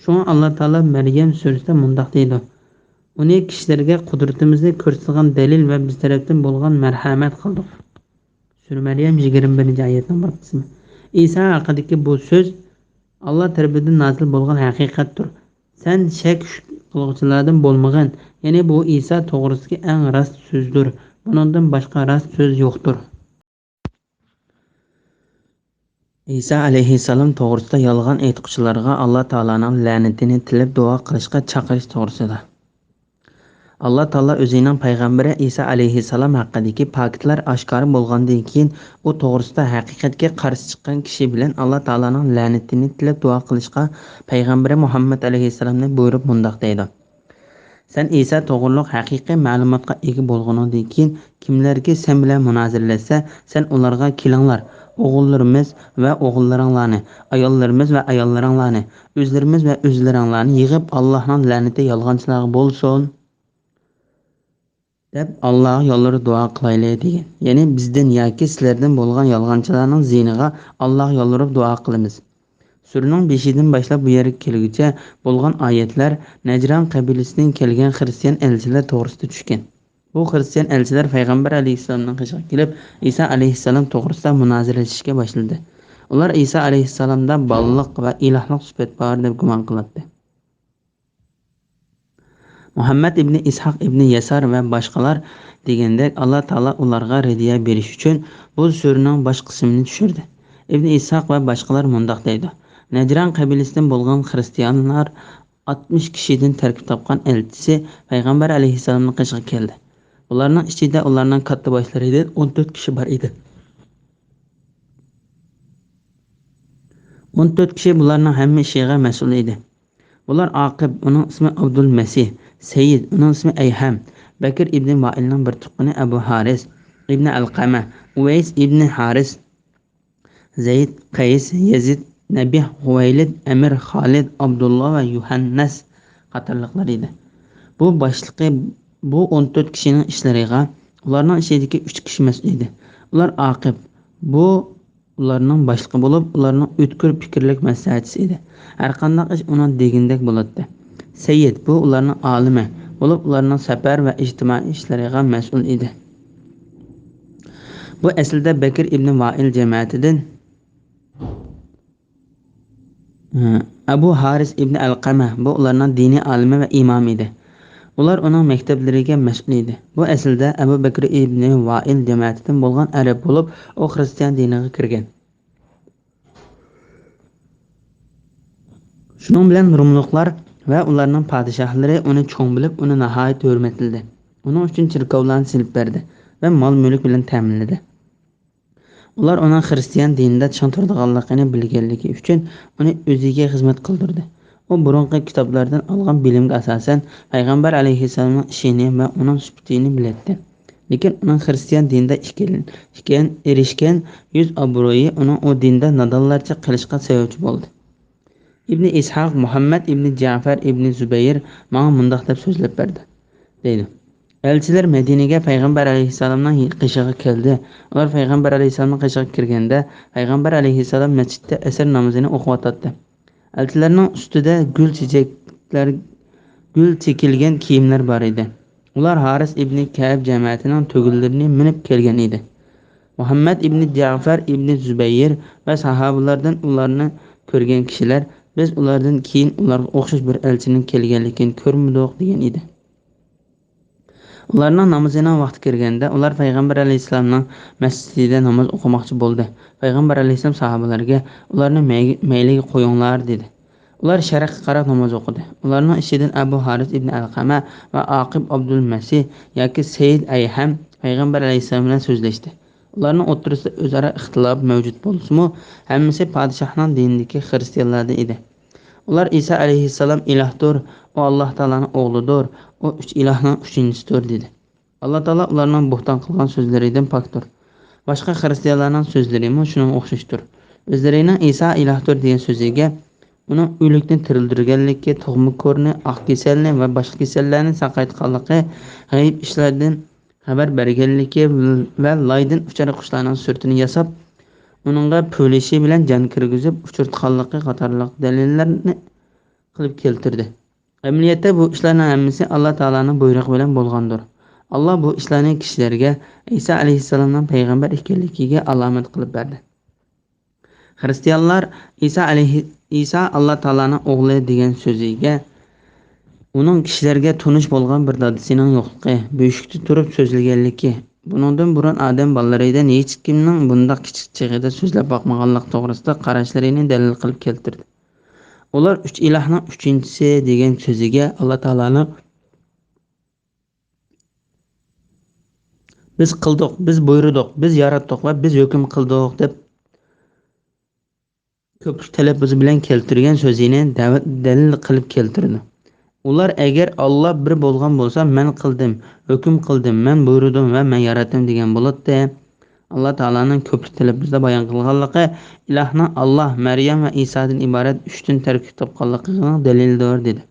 شۇڭا ئاللا تائالا مەريەم سۈرىسىدە مۇنداق دەيدۇ: «ئۇنى كىشىلەرگە قۇدرىتىمىزنى كۆرسىتىدىغان دەلىل ۋە بىز تەرەپتىن بولغان مەرھەمەت قىلدۇق.» سۈرە مەريەم يىگىرمە بىرىنچى ئايەتنىڭ بىر قىسمى. ئىسا ھەققىدىكى بۇ سۆز ئاللا تەرىپىدىن نازىل بولغان ھەقىقەتتۇر. سەن شەك شۈك قىلغۇچىلاردىن بولمىغىن. يەنى بۇ ئىسا توغرىسىدىكى ئەڭ راست سۆزدۇر. بۇنىڭدىن باشقا راست سۆز يوقتۇر. ئىسا ئەلەيھىسسالام توغرىسىدا يالغان ئېيتقۇچىلارغا ئاللا تائالانىڭ لەنىتىنى تىلەپ دۇئا قىلىشقا چاقىرىش توغرىسىدا. ئاللا تائالا ئۆزىنىڭ پەيغەمبىرى ئىسا ئەلەيھىسسالام ھەققىدىكى پاكىتلار ئاشكارا بولغاندىن كېيىن، ئۇ توغرىسىدا ھەقىقەتكە قارشى چىققان كىشى بىلەن ئاللا تائالانىڭ لەنىتىنى تىلەپ دۇئا قىلىشقا پەيغەمبىرى مۇھەممەد ئەلەيھىسسالامنى بۇيرۇپ مۇنداق دەيدۇ: «سەن ئىسا توغرۇلۇق ھەقىقىي مەلۇماتقا ئىگە بولغىنىڭدىن كېيىن، كىملەركى سەن بىلەن مۇنازىرىلەشسە، سەن ئۇلارغا، كېلىڭلار، ئوغۇللىرىمىز ۋە ئوغۇللىرىڭلارنى، ئاياللىرىمىز ۋە ئاياللىرىڭلارنى، ئۆزلىرىمىز ۋە ئۆزلىرىڭلارنى يىغىپ، ئاللاھنىڭ لەنىتى يالغانچىلارغا بولسۇن، دەپ، ئاللاغا يالۋۇرۇپ دۇئا قىلايلى» دېگەن. يەنى بىزدىن ياكى سىلەردىن بولغان يالغانچىلارنىڭ زىيىنىغا ئاللاغا يالۋۇرۇپ دۇئا قىلىمىز. سۈرىنىڭ بېشىدىن باشلاپ بۇ يەرگە كەلگۈچە بولغان ئايەتلەر نەجران قەبىلىسىدىن كەلگەن خىرىستىيان ئەلچىلەر توغرىسىدا چۈشكەن. بۇ خىرىستىيان ئەلچىلەر پەيغەمبەر ئەلەيھىسسالامنىڭ قېشىغا كېلىپ، ئىسا ئەلەيھىسسالام توغرىسىدا مۇنازىرىلىشىشكە باشلىدى. ئۇلار ئىسا ئەلەيھىسسالامدا بالىلىق ۋە ئىلاھلىق سۈپەت بار دەپ گۇمان قىلاتتى. مۇھەممەد ئىبنى ئىسھاق ئىبنى يەسار ۋە باشقىلار دېگەندەك، ئاللا تائالا ئۇلارغا رەددىيە بېرىش ئۈچۈن بۇ سۈرىنىڭ باش قىسمىنى چۈشۈردى. ئىبنى ئىسھاق ۋە باشقىلار مۇنداق دەيدۇ: نەجران قەبىلىسىدىن بولغان خىرىستىيانلار ئاتمىش كىشىدىن تەركىب تاپقان ئەلچىسى پەيغەمبەر ئەلەيھىسسالامنىڭ قېشىغا كەلدى. بۇلارنىڭ ئىچىدە ئۇلارنىڭ كاتتا باشلىرىدىن ئون تۆت كىشى بار ئىدى. ئون تۆت كىشى بۇلارنىڭ ھەممە ئىشىغا مەسئۇل ئىدى. بۇلار ئاقىب، ئۇنىڭ ئىسمى ئابدۇل مەسىھ، سەيىد، ئۇنىڭ ئىسمى ئەيھەم، بەكر ئىبنى ۋائىلنىڭ بىر تۇغقىنى ئەبۇ ھارىس ئىبنى ئەلقەمە، ئۇۋەيس ئىبنى ھارىس، زەيد، قەيس، يەزىد، نەبىھ، خۇۋەيلىد، ئەمىر، خالىد، ئابدۇللا ۋە يۇھەننەس قاتارلىقلار ئىدى. بۇ باشلىقى، بۇ ئون تۆت كىشىنىڭ ئىشلىرىغا ئۇلارنىڭ ئىچىدىكى ئۈچ كىشى مەسئۇل ئىدى. ئۇلار ئاقىب، بۇ ئۇلارنىڭ باشلىقى بولۇپ، ئۇلارنىڭ ئۆتكۈر پىكىرلىك مەسلىھەتچىسى ئىدى. ھەرقانداق ئىش ئۇنىڭ دېگىنىدەك بولاتتى. سەييىد، بۇ ئۇلارنىڭ ئالىمى بولۇپ، ئۇلارنىڭ سەپەر ۋە ئىجتىمائىي ئىشلىرىغا مەسئۇل ئىدى. بۇ ئەسلىدە بەكر ئىبنى ۋائىل جەمەتىدىن، ئەبۇ ھارىس ئىبنى ئەلقەمە، بۇ ئۇلارنىڭ دىنىي ئالىمى ۋە ئىمامى ئىدى. ئۇلار ئۇنىڭ مەكتەپلىرىگە مەسئۇل ئىدى. بۇ ئەسلىدە ئەبۇ بەكر ئىبنى ۋائىل جەمەتىدىن بولغان ئەرەب بولۇپ، ئۇ خىرىستىيان دىنىغا كىرگەن. شۇنىڭ بىلەن روملۇقلار ۋە ئۇلارنىڭ پادىشاھلىرى ئۇنى چوڭ بىلىپ، ئۇنى ناھايىتى ھۆرمەتلىدى. ئۇنىڭ ئۈچۈن چېركاۋلارنى سېلىپ بەردى ۋە مال-مۈلۈك بىلەن تەمىنلىدى. ئۇلار ئۇنىڭ خىرىستىيان دىنىدا چىڭ تۇرىدىغانلىقىنى بىلگەنلىكى ئۈچۈن، ئۇنى ئۆزىگە خىزمەت قىلدۇردى. ئۇ بۇرۇنقى كىتابلاردىن ئالغان بىلىمگە ئاساسەن، پەيغەمبەر ئەلەيھىسسالامنىڭ ئىشىنى ۋە ئۇنىڭ سۈپىتىنى بىلەتتى. لېكىن ئۇنىڭ خىرىستىيان دىنىدا ئىكەن، ئىكەن، ئېرىشكەن يۈز ئابرۇيى ئۇنىڭ ئۇ دىندا نادانلارچە قېلىشقا سەۋەبچى بولدى. ئىبنى ئىسھاق مۇھەممەد ئىبنى جەفەر ئىبنى زۇبەير ماڭا مۇنداق دەپ سۆزلەپ بەردى، دەيدۇ. ئەلچىلەر مەدىنىگە پەيغەمبەر ئەلەيھىسسالامنىڭ قېشىغا كەلدى. ئۇلار پەيغەمبەر ئەلەيھىسسالامنىڭ قېشىغا كىرگەندە، پەيغەمبەر ئەلەيھىسسالام مەسچىتتە ئەسىر نامىزىنى ئوقۇۋاتاتتى. ئەلچىلەرنىڭ ئۈستىدە گۈل چېچەكلەر، گۈل چېكىلگەن كىيىملەر بار ئىدى. ئۇلار ھارىس ئىبنى كەئب جەمەتىنىڭ تۆگىلىرىنى مىنىپ كەلگەن ئىدى. مۇھەممەد ئىبنى جەفەر ئىبنى زۇبەير ۋە ساھابىلاردىن ئۇلارنى كۆرگەن كىشىلەر، بىز ئۇلاردىن كېيىن ئۇلارغا ئوخشاش بىر ئەلچىنىڭ كەلگەنلىكىنى كۆرمىدۇق، دېگەن ئىدى. ئۇلارنىڭ نامىزىنىڭ ۋاقتى كىرگەندە، ئۇلار پەيغەمبەر ئەلەيھىسسالامنىڭ مەسچىتىدە ناماز ئوقۇماقچى بولدى. پەيغەمبەر ئەلەيھىسسالام ساھابىلەرگە، ئۇلارنى مەي-، مەيلىگە قويۇڭلار، دېدى. ئۇلار شەرققە قاراپ ناماز ئوقۇدى. ئۇلارنىڭ ئىچىدىن ئەبۇ ھارىس ئىبنى ئەلقەمە ۋە ئاقىب ئابدۇل مەسىھ ياكى سەيىد ئەيھەم پەيغەمبەر ئەلەيھىسسالام بىلەن سۆزلەشتى. ئۇلارنىڭ ئوتتۇرىسىدا ئۆزئارا ئىختىلاپ مەۋجۇت بولسىمۇ، ھەممىسى پادىشاھنىڭ دىنىدىكى خىرىستىيانلاردىن ئىدى. ئۇلار ئىسا ئەلەيھىسسالام ئىلاھتۇر، ئۇ ئاللاھ تائالانىڭ ئوغلىدۇر، ئۇ ئۈچ ئىلاھنىڭ ئۈچىنچىسىدۇر، دېدى. ئاللاھ تائالا ئۇلارنىڭ بۇھتان قىلغان سۆزلىرىدىن پاكتۇر. باشقا خىرىستىيانلارنىڭ سۆزلىرىمۇ شۇنىڭغا ئوخشاشتۇر. ئۆزلىرىنىڭ ئىسا ئىلاھتۇر دېگەن سۆزىگە، ئۇنىڭ ئۆلۈكنى تىرىلدۈرگەنلىكى، تۇغما كورنى، ئاق كېسەلنى ۋە باشقا كېسەللەرنى ساقايتقانلىقى، غەيىب ئىشلاردىن خەۋەر بەرگەنلىكى ۋە لايدىن ئۇچار قۇشلارنىڭ سۈرىتىنى ياساپ، ئۇنىڭغا پۈۋلىشى بىلەن جان كىرگۈزۈپ ئۇچرىتقانلىقى قاتارلىق دەلىللەرنى قىلىپ كەلتۈردى. ئەمەلىيەتتە بۇ ئىشلارنىڭ ھەممىسى ئاللا تائالانىڭ بۇيرۇقى بىلەن بولغاندۇر. ئاللا بۇ ئىشلارنى كىشىلەرگە ئىسا ئەلەيھىسسالامنىڭ پەيغەمبەر ئىكەنلىكىگە ئالامەت قىلىپ بەردى. خىرىستىيانلار ئىسا ئەلەيھى-، ئىسا ئاللا تائالانىڭ ئوغلى دېگەن سۆزىگە، ئۇنىڭ كىشىلەرگە تونۇش بولغان بىر دادىسىنىڭ يوقلۇقى، بۆشۈكتە تۇرۇپ سۆزلىگەنلىكى، بۇنىڭدىن بۇرۇن ئادەم بالىلىرىدىن ھېچكىمنىڭ بۇنداق كىچىك چېغىدا سۆزلەپ باقمىغانلىقى توغرىسىدا قاراشلىرىنى دەلىل قىلىپ كەلتۈردى. ئۇلار ئۈچ ئىلاھنىڭ ئۈچىنچىسى دېگەن سۆزىگە ئاللا تائالانىڭ «بىز قىلدۇق، بىز بۇيرۇدۇق، بىز ياراتتۇق ۋە بىز ھۆكۈم قىلدۇق» دەپ كۆپلۈك تەلەپپۇزى بىلەن كەلتۈرگەن سۆزىنى دەۋ-، دەلىل قىلىپ كەلتۈرىدۇ. ئۇلار، «ئەگەر ئاللا بىر بولغان بولسا، مەن قىلدىم، ھۆكۈم قىلدىم، مەن بۇيرۇدۇم ۋە مەن ياراتتىم» دېگەن بولاتتى. ئاللا تائالانىڭ كۆپلۈك تەلەپپۇزدا بايان قىلغانلىقى، ئىلاھنىڭ ئاللا، مەريەم ۋە ئىسادىن ئىبارەت ئۈچتىن تەركىب تاپقانلىقىنىڭ دەلىلىدۇر، دېدى.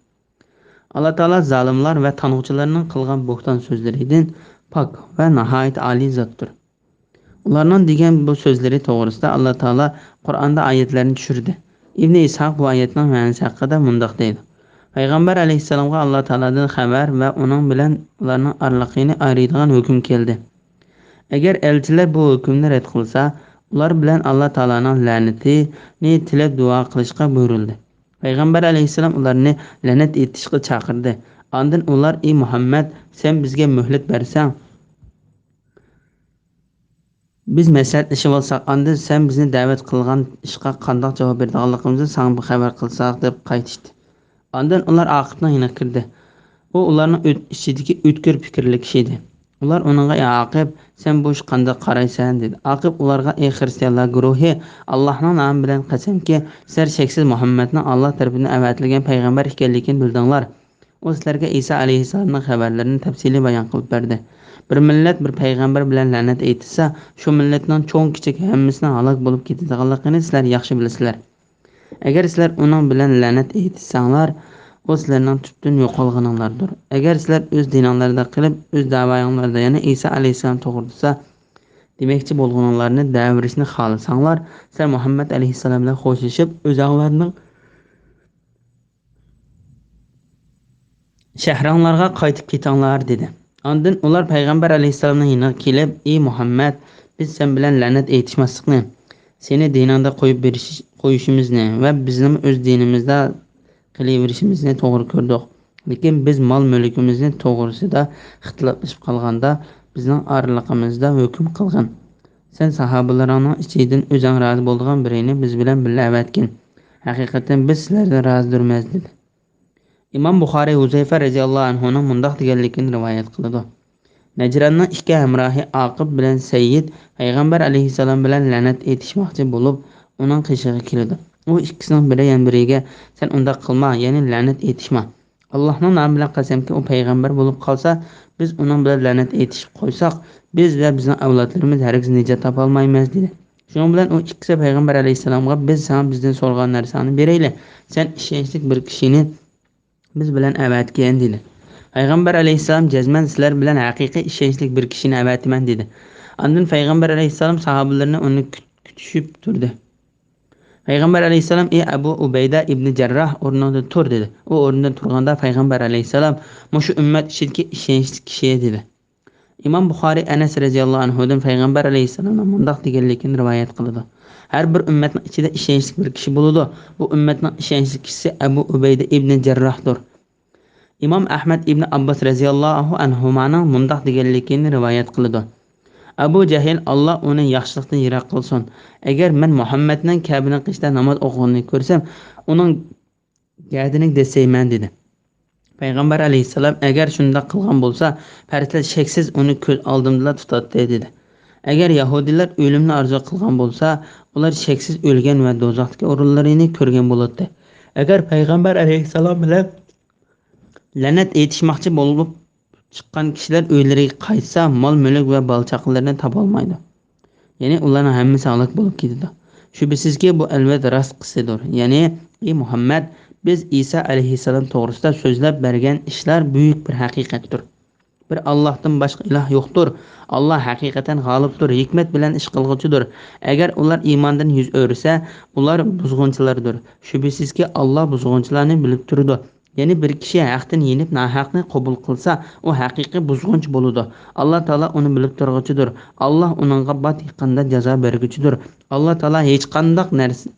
ئاللا تائالا زالىملار ۋە تانغۇچىلارنىڭ قىلغان بۇھتان سۆزلىرىدىن پاك ۋە ناھايىتى ئالىي زاتتۇر. ئۇلارنىڭ دېگەن بۇ سۆزلىرى توغرىسىدا ئاللا تائالا قۇرئاندا ئايەتلەرنى چۈشۈردى. ئىبنى ئىسھاق بۇ ئايەتنىڭ مەنىسى ھەققىدە مۇنداق دەيدۇ: پەيغەمبەر ئەلەيھىسسالامغا ئاللا تائالادىن خەۋەر ۋە ئۇنىڭ بىلەن ئۇلارنىڭ ئارىلىقىنى ئايرىيدىغان ھۆكۈم كەلدى. ئەگەر ئەلچىلەر بۇ ھۆكۈمنى رەت قىلسا، ئۇلار بىلەن ئاللا تائالانىڭ لەنىتىنى تىلەپ دۇئا قىلىشقا بۇيرۇلدى. پەيغەمبەر ئەلەيھىسسالام ئۇلارنى لەنەت ئېيتىشقا چاقىردى. ئاندىن ئۇلار، «ئى مۇھەممەد، سەن بىزگە مۆھلەت بەرسەڭ، بىز مەسلىھەتلىشىۋالساق، ئاندىن سەن بىزنى دەۋەت قىلغان ئىشقا قانداق جاۋاب بېرىدىغانلىقىمىزنى ساڭا خەۋەر قىلساق» دەپ قايتىشتى. ئاندىن ئۇلار ئاقىپنىڭ يېنىغا كىردى. ئۇ ئۇلارنىڭ ئۆت-، ئىچىدىكى ئۆتكۈر پىكىرلىك كىشى ئىدى. ئۇلار ئۇنىڭغا، «ئى ئاقىپ، سەن بۇ ئىشقا قانداق قارايسەن؟» دېدى. ئاقىپ ئۇلارغا، «ئى خىرىستىيانلار گۇرۇھى، ئاللاھنىڭ نامى بىلەن قەسەمكى، سىلەر شەكسىز مۇھەممەدنىڭ ئاللاھ تەرىپىدىن ئەۋەتىلگەن پەيغەمبەر ئىكەنلىكىنى بىلدىڭلار. ئۇ سىلەرگە ئىسا ئەلەيھىسسالامنىڭ خەۋەرلىرىنى تەپسىلىي بايان قىلىپ بەردى. بىر مىللەت بىر پەيغەمبەر بىلەن لەنەت ئېيتىشسا، شۇ مىللەتنىڭ چوڭ-كىچىك ھەممىسىنىڭ ھالاك بولۇپ كېتىدىغانلىقىنى سىلەر ياخشى بىلىسىلەر. ئەگەر سىلەر ئۇنىڭ بىلەن لەنەت ئېيتىشساڭلار، ئۇ سىلەرنىڭ تۈپتىن يوقالغىنىڭلاردۇر. ئەگەر سىلەر ئۆز دىنىڭلاردا قېلىپ، ئۆز دەۋايىڭلاردا، يەنى ئىسا ئەلەيھىسسالام توغرىسىدا دېمەكچى بولغىنىڭلارنى دەۋېرىشنى خالىساڭلار، سىلەر مۇھەممەد ئەلەيھىسسالام بىلەن خوشلىشىپ، ئۆزۈڭلارنىڭ شەھىرىڭلارغا قايتىپ كېتىڭلار، دېدى. ئاندىن ئۇلار پەيغەمبەر ئەلەيھىسسالامنىڭ يېنىغا كېلىپ، ئى مۇھەممەد، بىز سەن بىلەن لەنەت ئېيتىشماسلىقنى، سېنى دىنىڭدا قويۇپ بېرىش-، قويۇشىمىزنى ۋە بىزنىمۇ ئۆز دىنىمىزدا قېلىۋېرىشىمىزنى توغرا كۆردۇق. لېكىن بىز مال-مۈلكىمىزنى توغرىسىدا ئىختىلاپلىشىپ قالغاندا، بىزنىڭ ئارىلىقىمىزدا ھۆكۈم قىلغىن. سەن ساھابىلىرىڭنىڭ ئىچىدىن ئۆزۈڭ رازى بولىدىغان بىرىنى بىز بىلەن بىللە ئەۋەتكىن. ھەقىقەتەن بىز سىلەردىن رازىدۇرمىز، دېدى. ئىمام بۇخارىي ھۇزەيفە رەزىياللاھۇ ئەنھۇنىڭ مۇنداق دېگەنلىكىنى رىۋايەت قىلىدۇ: نەجراننىڭ ئىككى ھەمراھى ئاقىپ بىلەن سەيىد پەيغەمبەر ئەلەيھىسسالام بىلەن لەنەت ئېيتىشماقچى بولۇپ، ئۇنىڭ قېشىغا كېلىدۇ. ئۇ ئىككىسىنىڭ بىرى يەنە بىرىگە، سەن ئۇنداق قىلما، يەنى لەنەت ئېيتىشما. ئاللاھنىڭ نامى بىلەن قەسەمكى، ئۇ پەيغەمبەر بولۇپ قالسا، بىز ئۇنىڭ بىلەن لەنەت ئېيتىشىپ قويساق، بىز ۋە بىزنىڭ ئەۋلادلىرىمىز ھەرگىز نىجات تاپالمايمىز، دېدى. شۇنىڭ بىلەن ئۇ ئىككىسى پەيغەمبەر ئەلەيھىسسالامغا، «بىز ساڭا بىزدىن سورىغان نەرسەڭنى بېرەيلى، سەن ئىشەنچلىك بىر كىشىنى بىز بىلەن ئەۋەتكىن» دېدى. پەيغەمبەر ئەلەيھىسسالام جەزمەن، «سىلەر بىلەن ھەقىقىي ئىشەنچلىك بىر كىشىنى ئەۋەتىمەن» دېدى. ئاندىن پەيغەمبەر ئەلەيھىسسالام ساھابىلىرىنى ئۇنى كۈت-، كۈتۈشۈپ تۇردى. پەيغەمبەر ئەلەيھىسسالام، «ئى ئەبۇ ئۇبەيدە ئىبنى جەرراھ، ئورنۇڭدىن تۇر» دېدى. ئۇ ئورنىدىن تۇرغاندا پەيغەمبەر ئەلەيھىسسالام، «مۇشۇ ئۈممەت ئىچىدىكى ئىشەنچلىك كىشى» دېدى. ئىمام بۇخارىي ئەنەس رەزىياللاھۇ ئەنھۇدىن پەيغەمبەر ئەلەيھىسسالامنىڭ مۇنداق دېگەنلىكىنى رىۋايەت قىلىدۇ: «ھەر بىر ئۈممەتنىڭ ئىچىدە ئىشەنچلىك بىر كىشى بولىدۇ. بۇ ئۈممەتنىڭ ئىشەنچلىك كىشىسى ئەبۇ ئۇبەيدە ئىبنى جەرراھدۇر.» ئىمام ئەھمەد ئىبنى ئابباس رەزىياللاھۇ ئەنھۇمانىڭ مۇنداق دېگەنلىكىنى رىۋايەت قىلىدۇ: «ئەبۇ جەھىل، ئاللا ئۇنى ياخشىلىقتىن يىراق قىلسۇن، ئەگەر مەن مۇھەممەدنىڭ كەبىنىڭ قېشىدا ناماز ئوقۇغىنىنى كۆرسەم، ئۇنىڭ گەدىنىگە دەسسەيمەن» دېدى. پەيغەمبەر ئەلەيھىسسالام، «ئەگەر شۇنداق قىلغان بولسا، پەرىسلەر شەكسىز ئۇنى كۆز ئالدىمدىلا تۇتاتتى» دېدى. «ئەگەر يەھۇدىيلار ئۆلۈمنى ئارزۇ قىلغان بولسا، ئۇلار شەكسىز ئۆلگەن ۋە دوزاختىكى ئورۇنلىرىنى كۆرگەن بولاتتى. ئەگەر پەيغەمبەر ئەلەيھىسسالام بىلەن لەنەت ئېيتىشماقچى بولۇپ چىققان كىشىلەر ئۆيلىرىگە قايتسا، مال-مۈلۈك ۋە بالا-چاقىلىرىنى تاپالمايدۇ. يەنى ئۇلارنىڭ ھەممىسى ھالاك بولۇپ كېتىدۇ. شۈبھىسىزكى، بۇ ئەلۋەتتە راست قىسسىدۇر. يەنى، ئى مۇھەممەد، بىز ئىسا ئەلەيھىسسالام توغرىسىدا سۆزلەپ بەرگەن ئىشلار بۈيۈك بىر ھەقىقەتتۇر. بىر ئاللاھتىن باشقا ئىلاھ يوقتۇر. ئاللا ھەقىقەتەن غالىبتۇر، ھېكمەت بىلەن ئىش قىلغۇچىدۇر. ئەگەر ئۇلار ئىماندىن يۈز ئۆرۈسە، ئۇلار بۇزغۇنچىلاردۇر. شۈبھىسىزكى، ئاللا بۇزغۇنچىلارنى بىلىپ تۇرىدۇ. يەنى بىر كىشى ھەقتىن يېنىپ ناھەقنى قوبۇل قىلسا، ئۇ ھەقىقىي بۇزغۇنچى بولىدۇ. ئاللا تائالا ئۇنى بىلىپ تۇرغۇچىدۇر. ئاللا ئۇنىڭغا باتىقاندا جازا بەرگۈچىدۇر. ئاللا تائالا ھېچقانداق نەرسە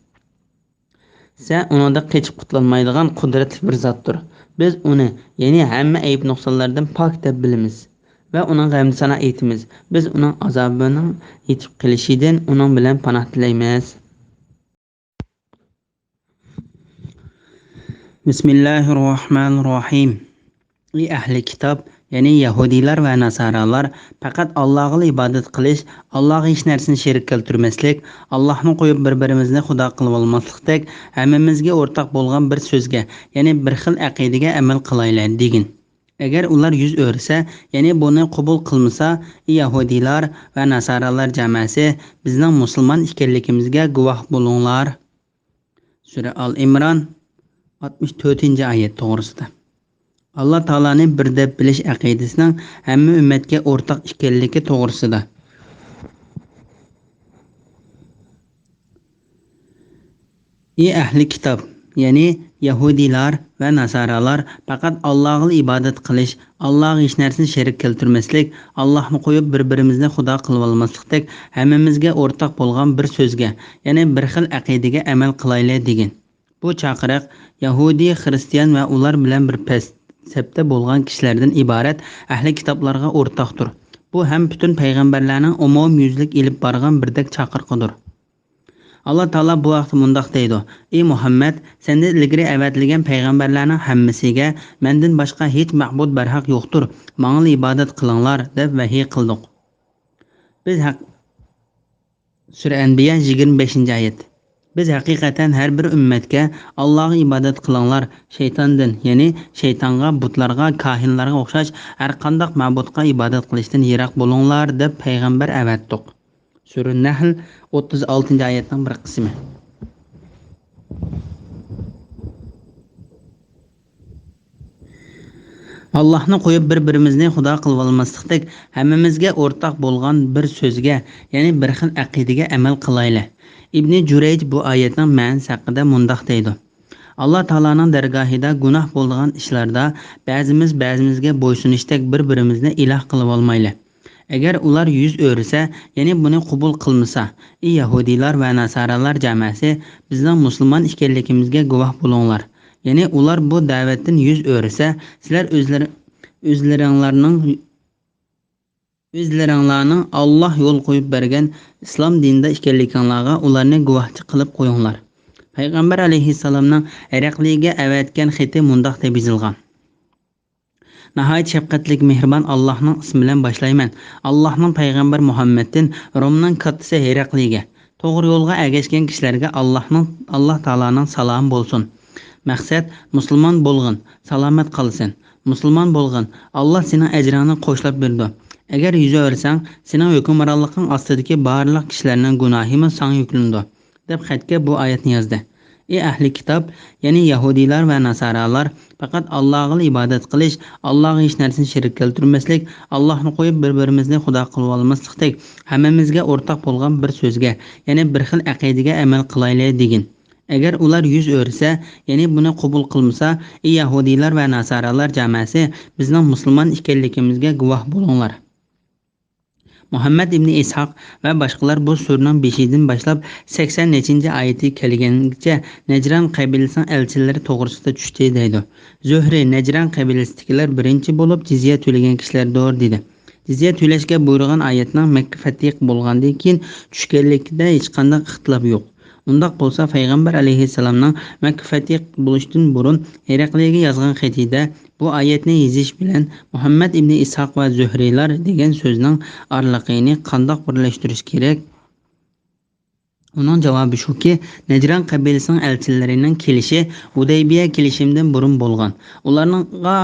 ئۇنىڭدىن قېچىپ قۇتۇلالمايدىغان قۇدرەتلىك بىر زاتتۇر. بىز ئۇنى، يەنى ھەممە ئەيىب-نۇقسانلاردىن پاك دەپ بىلىمىز ۋە ئۇنىڭغا ھەمدۇ سانا ئېيتىمىز. بىز ئۇنىڭ ئازابىنىڭ يېتىپ قېلىشىدىن ئۇنىڭ بىلەن پاناھ تىلەيمىز. بىسمىللاھىررەھمانىررەھىم. ئى ئەھلى كىتاب، يەنى يەھۇدىيلار ۋە ناسارالار، پەقەت ئاللاغىلا ئىبادەت قىلىش، ئاللاغا ھېچ نەرسىنى شېرىك كەلتۈرمەسلىك، ئاللاھنى قويۇپ بىر-بىرىمىزنى خۇدا قىلىۋالماسلىقتەك، ھەممىمىزگە ئورتاق بولغان بىر سۆزگە، يەنى بىر خىل ئەقىدىگە ئەمەل قىلايلى، دېگىن. ئەگەر ئۇلار يۈز ئۆرۈسە، يەنى بۇنى قوبۇل قىلمىسا، ئى يەھۇدىيلار ۋە ناسارالار جامائەسى، بىزنىڭ مۇسۇلمان ئىكەنلىكىمىزگە گۇۋاھ بولۇڭلار. سۈرە ئال ئىمران، ئاتمىش تۆتىنچى ئايەت توغرىسىدا. ئاللا تائالانى بىر دەپ بىلىش ئەقىدىسىنىڭ ھەممە ئۈممەتكە ئورتاق ئىكەنلىكى توغرىسىدا. ئى ئەھلى كىتاب، يەنى يەھۇدىيلار ۋە ناسارالار پەقەت ئاللاغىلا ئىبادەت قىلىش، ئاللاغا ھېچ نەرسىنى شېرىك كەلتۈرمەسلىك، ئاللاھنى قويۇپ بىر-بىرىمىزنى خۇدا قىلىۋالماسلىقتەك، ھەممىمىزگە ئورتاق بولغان بىر سۆزگە، يەنى بىر خىل ئەقىدىگە ئەمەل قىلايلى، دېگىن. بۇ چاقىرىق يەھۇدىي، خىرىستىيان ۋە ئۇلار بىلەن بىر پەس-، سەپتە بولغان كىشىلەردىن ئىبارەت ئەھلى كىتابلارغا ئورتاقتۇر. بۇ ھەم پۈتۈن پەيغەمبەرلەرنىڭ ئومۇميۈزلۈك ئېلىپ بارغان بىردەك چاقىرىقىدۇر. ئاللا تائالا بۇ ھەقتە مۇنداق دەيدۇ: ئى مۇھەممەد، سەندىن ئىلگىرى ئەۋەتىلگەن پەيغەمبەرلەرنىڭ ھەممىسىگە، مەندىن باشقا ھېچ مەبۇد بەرھەق يوقتۇر، ماڭىلا ئىبادەت قىلىڭلار، دەپ ۋەھىي قىلدۇق. بىز ھەق-، سۈرە ئەنبىيا، يىگىرمە بەشىنچى ئايەت. بىز ھەقىقەتەن ھەر بىر ئۈممەتكە، «ئاللاغا ئىبادەت قىلىڭلار، شەيتاندىن، يەنى شەيتانغا، بۇتلارغا، كاھىنلارغا ئوخشاش ھەر قانداق مەبۇدقا ئىبادەت قىلىشتىن يىراق بولۇڭلار» دەپ پەيغەمبەر ئەۋەتتۇق. سۈرە نەھل، ئوتتۇز ئالتىنچى ئايەتنىڭ بىر قىسمى. ئاللاھنى قويۇپ بىر-بىرىمىزنى خۇدا قىلىۋالماسلىقتەك، ھەممىمىزگە ئورتاق بولغان بىر سۆزگە، يەنى بىر خىل ئەقىدىگە ئەمەل قىلايلى. ئىبنى جۇرەيج بۇ ئايەتنىڭ مەنىسى ھەققىدە مۇنداق دەيدۇ: ئاللا تائالانىڭ دەرگاھىدا گۇناھ بولىدىغان ئىشلاردا بەزىمىز بەزىمىزگە بويسۇنۇشتەك بىر-بىرىمىزنى ئىلاھ قىلىۋالمايلى. ئەگەر ئۇلار يۈز ئۆرۈسە، يەنى بۇنى قوبۇل قىلمىسا، ئى يەھۇدىيلار ۋە ناسارالار جامائەسى، بىزنىڭ مۇسۇلمان ئىكەنلىكىمىزگە گۇۋاھ بولۇڭلار. يەنى ئۇلار بۇ دەۋەتتىن يۈز ئۆرۈسە، سىلەر ئۆزلىرى، ئۆزلىرىڭلارنىڭ، ئۆزلىرىڭلارنىڭ ئاللاھ يول قويۇپ بەرگەن ئىسلام دىنىدا ئىكەنلىكىڭلارغا ئۇلارنى گۇۋاھچى قىلىپ قويۇڭلار. پەيغەمبەر ئەلەيھىسسالامنىڭ ھېرەقلىگە ئەۋەتكەن خېتى مۇنداق دەپ يېزىلغان. ناھايىتى شەپقەتلىك، مېھرىبان ئاللاھنىڭ ئىسمى بىلەن باشلايمەن. ئاللاھنىڭ پەيغەمبەر مۇھەممەدتىن، رومنىڭ كاتتىسى ھېرەقلىگە، توغرا يولغا ئەگەشكەن كىشىلەرگە ئاللاھنىڭ، ئاللاھ تائالانىڭ سالامى بولسۇن. مەقسەت، مۇسۇلمان بولغىن، سالامەت قالىسەن. مۇسۇلمان بولغىن، ئاللاھ سېنىڭ ئەجرىڭنى قوشلاپ بېرىدۇ. ئەگەر يۈزۈۋەرسەڭ، سېنىڭ ھۆكۈمرانلىقىڭ ئاستىدىكى بارلىق كىشىلەرنىڭ گۇناھىمۇ ساڭا يۈكلىنىدۇ، دەپ خەتكە بۇ ئايەتنى يازدى. ئى ئەھلى كىتاب، يەنى يەھۇدىيلار ۋە ناسارالار، پەقەت ئاللاغىلا ئىبادەت قىلىش، ئاللاغا ھېچ نەرسىنى شېرىك كەلتۈرمەسلىك، ئاللاھنى قويۇپ بىر-بىرىمىزنى خۇدا قىلىۋالماسلىقتەك، ھەممىمىزگە ئورتاق بولغان بىر سۆزگە، يەنى بىر خىل ئەقىدىگە ئەمەل قىلايلى، دېگىن. ئەگەر ئۇلار يۈز ئۆرۈسە، يەنى بۇنى قوبۇل قىلمىسا، ئى يەھۇدىيلار ۋە ناسارالار جامەسى، بىزنىڭ مۇسۇلمان ئىكەنلىكىمىزگە گۇۋاھ بولۇڭلار. مۇھەممەد ئىبنى ئىسھاق ۋە باشقىلار بۇ سۈرىنىڭ بېشىدىن باشلاپ سەكسەن نەچچىنچى ئايىتى كەلگەنگىچە نەجران قەبىلىسىنىڭ ئەلچىلىرى توغرىسىدا چۈشتى دەيدۇ. زۆھرى، نەجران قەبىلىسىدىكىلەر بىرىنچى بولۇپ جىزيە تۆلىگەن كىشىلەردۇر، دېدى. جىزيە تۆلەشكە بۇيرۇغان ئايەتنىڭ مەككە فەتھى بولغاندىن كېيىن چۈشكەنلىكىدە ھېچقانداق ئىختىلاپ يوق. ئۇنداق بولسا، پەيغەمبەر ئەلەيھىسسالامنىڭ مەككە فەتھى بولۇشتىن بۇرۇن ھېرەقلىگە يازغان خېتىدە بۇ ئايەتنى يېزىش بىلەن مۇھەممەد ئىبنى ئىسھاق ۋە زۆھرىيلار دېگەن سۆزنىڭ ئارىلىقىنى قانداق بىرلەشتۈرۈش كېرەك؟ ئۇنىڭ جاۋابى شۇكى، نەجران قەبىلىسىنىڭ ئەلچىلىرىنىڭ كېلىشى ھۇدەيبىيە كېلىشىمدىن بۇرۇن بولغان. ئۇلارنىڭغا،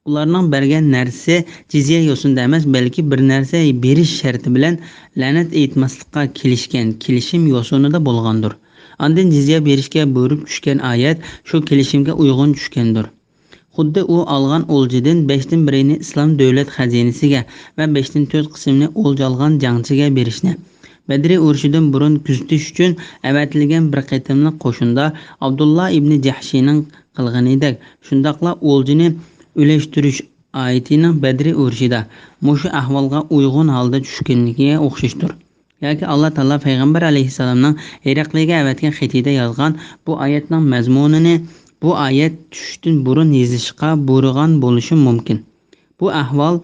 ئۇلارنىڭ بەرگەن نەرسىسى جىزيە يوسۇنىدا ئەمەس، بەلكى بىر نەرسە بېرىش شەرتى بىلەن لەنەت ئېيتماسلىققا كېلىشكەن كېلىشىم يوسۇنىدا بولغاندۇر. ئاندىن جىزيە بېرىشكە بۇيرۇق چۈشكەن ئايەت شۇ كېلىشىمگە ئۇيغۇن چۈشكەندۇر. خۇددى ئۇ ئالغان ئولجىدىن بەشتىن بىرىنى ئىسلام دۆلەت خەزىنىسىگە ۋە بەشتىن تۆت قىسمىنى ئولجا ئالغان جەڭچىگە بېرىشنى، بەدرى ئۇرۇشىدىن بۇرۇن كۆزىتىش ئۈچۈن ئەۋەتىلگەن بىر قېتىملىق قوشۇندا ئابدۇللا ئىبنى جەھشىنىڭ قىلغىنىدەك، شۇنداقلا ئولجىنى ئۈلەشتۈرۈش ئايىتىنىڭ بەدرى ئۇرۇشىدا مۇشۇ ئەھۋالغا ئۇيغۇن ھالدا چۈشكەنلىكىگە ئوخشاشتۇر. ياكى ئاللا تائالا پەيغەمبەر ئەلەيھىسسالامنىڭ ھېرەقلىگە ئەۋەتكەن خېتىدە يازغان بۇ ئايەتنىڭ مەزمۇنىنى بۇ ئايەت چۈشۈشتىن بۇرۇن يېزىشقا بۇيرۇغان بولۇشى مۇمكىن. بۇ ئەھۋال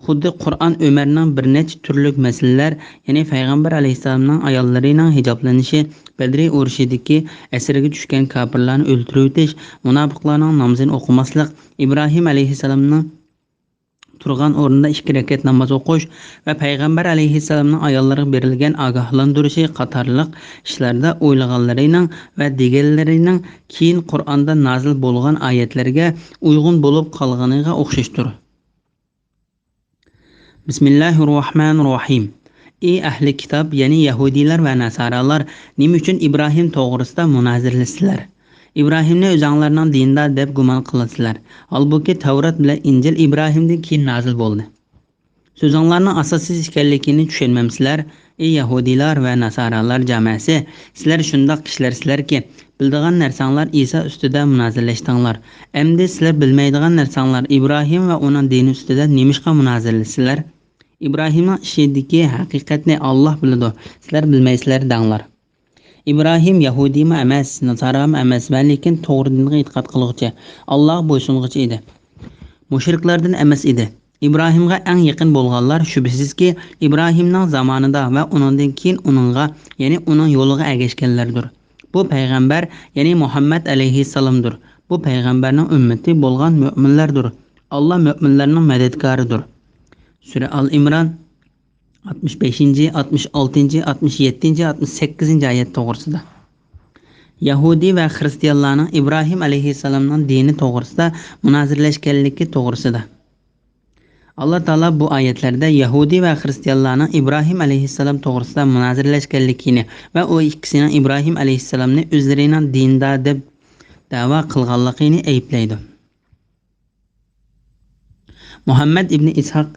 خۇددى قۇرئان ئۆمەرنىڭ بىر نەچچە تۈرلۈك مەسىلىلەر، يەنى پەيغەمبەر ئەلەيھىسسالامنىڭ ئاياللىرىنىڭ ھىجابلىنىشى، بەدرى ئۇرۇشىدىكى ئەسىرگە چۈشكەن كاپىرلارنى ئۆلتۈرۈۋېتىش، مۇناپىقلارنىڭ نامىزىنى ئوقۇماسلىق، ئىبراھىم ئەلەيھىسسالامنىڭ تۇرغان ئورنىدا ئىككى رەكەت ناماز ئوقۇش ۋە پەيغەمبەر ئەلەيھىسسالامنىڭ ئاياللىرىغا بېرىلگەن ئاگاھلاندۇرۇشى قاتارلىق ئىشلاردا ئويلىغانلىرىنىڭ ۋە دېگەنلىرىنىڭ كېيىن قۇرئاندا نازىل بولغان ئايەتلەرگە ئۇيغۇن بولۇپ قالغىنىغا ئوخشاشتۇر. بىسمىللاھىررەھمانىررەھىم. ئى ئەھلى كىتاب، يەنى يەھۇدىيلار ۋە ناسارالار، نېمە ئۈچۈن ئىبراھىم توغرىسىدا مۇنازىرىلىسىلەر؟ ئىبراھىمنى ئۆزەڭلارنىڭ دىنىدا دەپ گۇمان قىلىسىلەر. ھالبۇكى، تەۋرات بىلەن ئىنجىل ئىبراھىمدىن كېيىن نازىل بولدى. سۆزۈڭلارنىڭ ئاساسسىز ئىكەنلىكىنى چۈشەنمەمسىلەر؟ ئى يەھۇدىيلار ۋە ناسارالار جامەسى، سىلەر شۇنداق كىشىلەرسىلەركى، بىلىدىغان نەرسەڭلار ئىسا ئۈستىدە مۇنازىرىلەشتىڭلار. ئەمدى سىلەر بىلمەيدىغان نەرسەڭلار ئىبراھىم ۋە ئۇنىڭ دىنى ئۈستىدە نېمىشقا مۇنازىرىلىسىلەر؟ ئىبراھىمنىڭ ئىشىدىكى ھەقىقەتنى ئاللاھ بىلىدۇ، سىلەر بىلمەيسىلەر دەڭلار. ئىبراھىم يەھۇدىيمۇ ئەمەس، ناسارامۇ ئەمەس ۋە لېكىن توغرا دىنغا ئېتىقاد قىلغۇچى، ئاللاھقا بويسۇنغۇچى ئىدى. مۇشرىكلاردىن ئەمەس ئىدى. ئىبراھىمغا ئەڭ يېقىن بولغانلار شۈبھىسىزكى ئىبراھىمنىڭ زامانىدا ۋە ئۇنىڭدىن كېيىن ئۇنىڭغا، يەنى ئۇنىڭ يولىغا ئەگەشكەنلەردۇر. بۇ پەيغەمبەر، يەنى مۇھەممەد ئەلەيھىسسالامدۇر. بۇ پەيغەمبەرنىڭ ئۈممىتى بولغان مۆمىنلەردۇر. ئاللاھ مۆمىنلەرنىڭ مەدەتكارىدۇر. سۈرە ئال ئىمران، ئاتمىش بەشىنچى، ئاتمىش ئالتىنچى، ئاتمىش يەتتىنچى، ئاتمىش سەككىزىنچى ئايەت توغرىسىدا. يەھۇدىي ۋە خىرىستىيانلارنىڭ ئىبراھىم ئەلەيھىسسالامنىڭ دىنى توغرىسىدا مۇنازىرىلەشكەنلىكى توغرىسىدا. ئاللا تائالا بۇ ئايەتلەردە يەھۇدىي ۋە خىرىستىيانلارنىڭ ئىبراھىم ئەلەيھىسسالام توغرىسىدا مۇنازىرىلەشكەنلىكىنى ۋە ئۇ ئىككىسىنىڭ ئىبراھىم ئەلەيھىسسالامنى ئۆزلىرىنىڭ دىنىدا دەپ دەۋا قىلغانلىقىنى ئەيىبلەيدۇ. مۇھەممەد ئىبنى ئىسھاق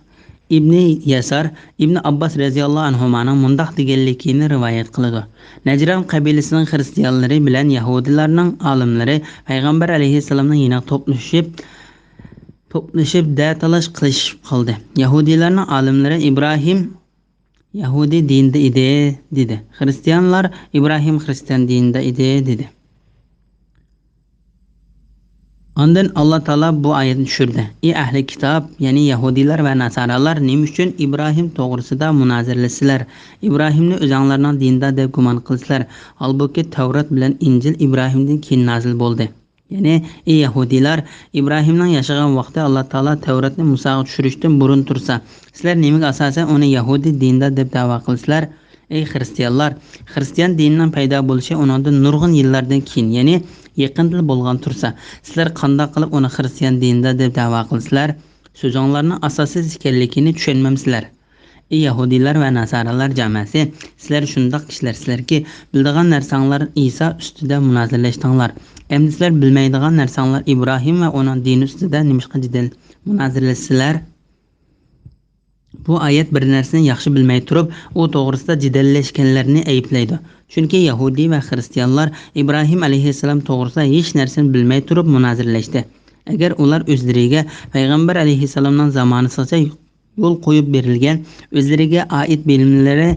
ئىبنى يەسار ئىبنى ئابباس رەزىياللاھۇ ئەنھۇمانىڭ مۇنداق دېگەنلىكىنى رىۋايەت قىلىدۇ: نەجران قەبىلىسىنىڭ خىرىستىيانلىرى بىلەن يەھۇدىيلارنىڭ ئالىملىرى پەيغەمبەر ئەلەيھىسسالامنىڭ يېنىغا توپلىشىپ، توپلىشىپ دە تالاش قىلىشىپ قالدى. يەھۇدىيلارنىڭ ئالىملىرى ئىبراھىم يەھۇدىي دىنىدا ئىدى، دېدى. خىرىستىيانلار ئىبراھىم خىرىستىيان دىنىدا ئىدى، دېدى. ئاندىن ئاللا تائالا بۇ ئايەتنى چۈشۈردى: ئى ئەھلى كىتاب، يەنى يەھۇدىيلار ۋە ناسارالار، نېمە ئۈچۈن ئىبراھىم توغرىسىدا مۇنازىرىلىسىلەر؟ ئىبراھىمنى ئۆزەڭلارنىڭ دىنىدا دەپ گۇمان قىلىسىلەر، ھالبۇكى، تەۋرات بىلەن ئىنجىل ئىبراھىمدىن كېيىن نازىل بولدى. يەنى، ئى يەھۇدىيلار، ئىبراھىمنىڭ ياشىغان ۋاقتى ئاللا تائالا تەۋراتنى مۇساغا چۈشۈرۈشتىن بۇرۇن تۇرسا، سىلەر نېمىگە ئاساسەن ئۇنى يەھۇدىي دىنىدا دەپ دەۋا قىلىسىلەر؟ ئەي خىرىستىيانلار، خىرىستىيان دىنىنىڭ پەيدا بولۇشى ئۇنىڭدىن نۇرغۇن يىللاردىن كېيىن، يەنى يېقىندىلا بولغان تۇرسا، سىلەر قانداق قىلىپ ئۇنى خىرىستىيان دىنىدا دەپ دەۋا قىلىسىلەر؟ سۆزۈڭلارنىڭ ئاساسسىز ئىكەنلىكىنى چۈشەنمەمسىلەر؟ ئى يەھۇدىيلار ۋە ناسارالار جامەسى، سىلەر شۇنداق كىشىلەرسىلەركى، بىلىدىغان نەرسەڭلار ئىسا ئۈستىدە مۇنازىرىلەشتىڭلار. ئەمدى سىلەر بىلمەيدىغان نەرسەڭلار ئىبراھىم ۋە ئۇنىڭ دىنى ئۈستىدە نېمىشقا جېدەل مۇنازىرىلەشسىلەر؟ بۇ ئايەت بىر نەرسىنى ياخشى بىلمەي تۇرۇپ، ئۇ توغرىسىدا جېدەللەشكەنلەرنى ئەيىبلەيدۇ. چۈنكى يەھۇدىي ۋە خىرىستىيانلار ئىبراھىم ئەلەيھىسسالام توغرىسىدا ھېچ نەرسىنى بىلمەي تۇرۇپ مۇنازىرىلەشتى. ئەگەر ئۇلار ئۆزلىرىگە پەيغەمبەر ئەلەيھىسسالامنىڭ زامانىسىغىچە يول قويۇپ بېرىلگەن، ئۆزلىرىگە ئائىت بىلىملىرى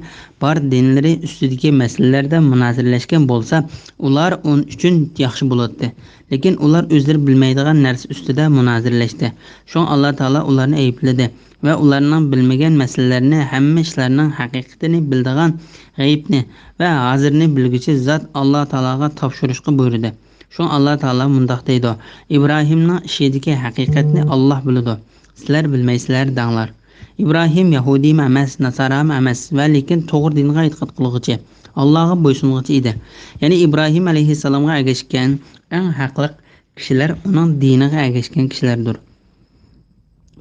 بار دىنلىرى ئۈستىدىكى مەسىلىلەردە مۇنازىرىلەشكەن بولسا، ئۇلار ئۇن-، ئۈچۈن ياخشى بولاتتى. لېكىن ئۇلار ئۆزلىرى بىلمەيدىغان نەرسە ئۈستىدە مۇنازىرىلەشتى. شۇڭا ئاللا تائالا ئۇلارنى ئەيىبلىدى ۋە ئۇلارنىڭ بىلمىگەن مەسىلىلەرنى، ھەممە ئىشلارنىڭ ھەقىقىتىنى بىلىدىغان، غەيىبنى ۋە ھازىرنى بىلگۈچى زات ئاللا تائالاغا تاپشۇرۇشقا بۇيرۇدى. شۇڭا ئاللا تائالا مۇنداق دەيدۇ: «ئىبراھىمنىڭ ئىشىدىكى ھەقىقەتنى ئاللا بىلىدۇ. سىلەر بىلمەيسىلەر» دەڭلار. ئىبراھىم يەھۇدىيمۇ ئەمەس، ناسارامۇ ئەمەس ۋە لېكىن توغرا دىنغا ئېتىقاد قىلغۇچى، ئاللاغا بويسۇنغۇچى ئىدى. يەنى ئىبراھىم ئەلەيھىسسالامغا ئەگەشكەن ئەڭ ھەقلىق كىشىلەر ئۇنىڭ دىنىغا ئەگەشكەن كىشىلەردۇر.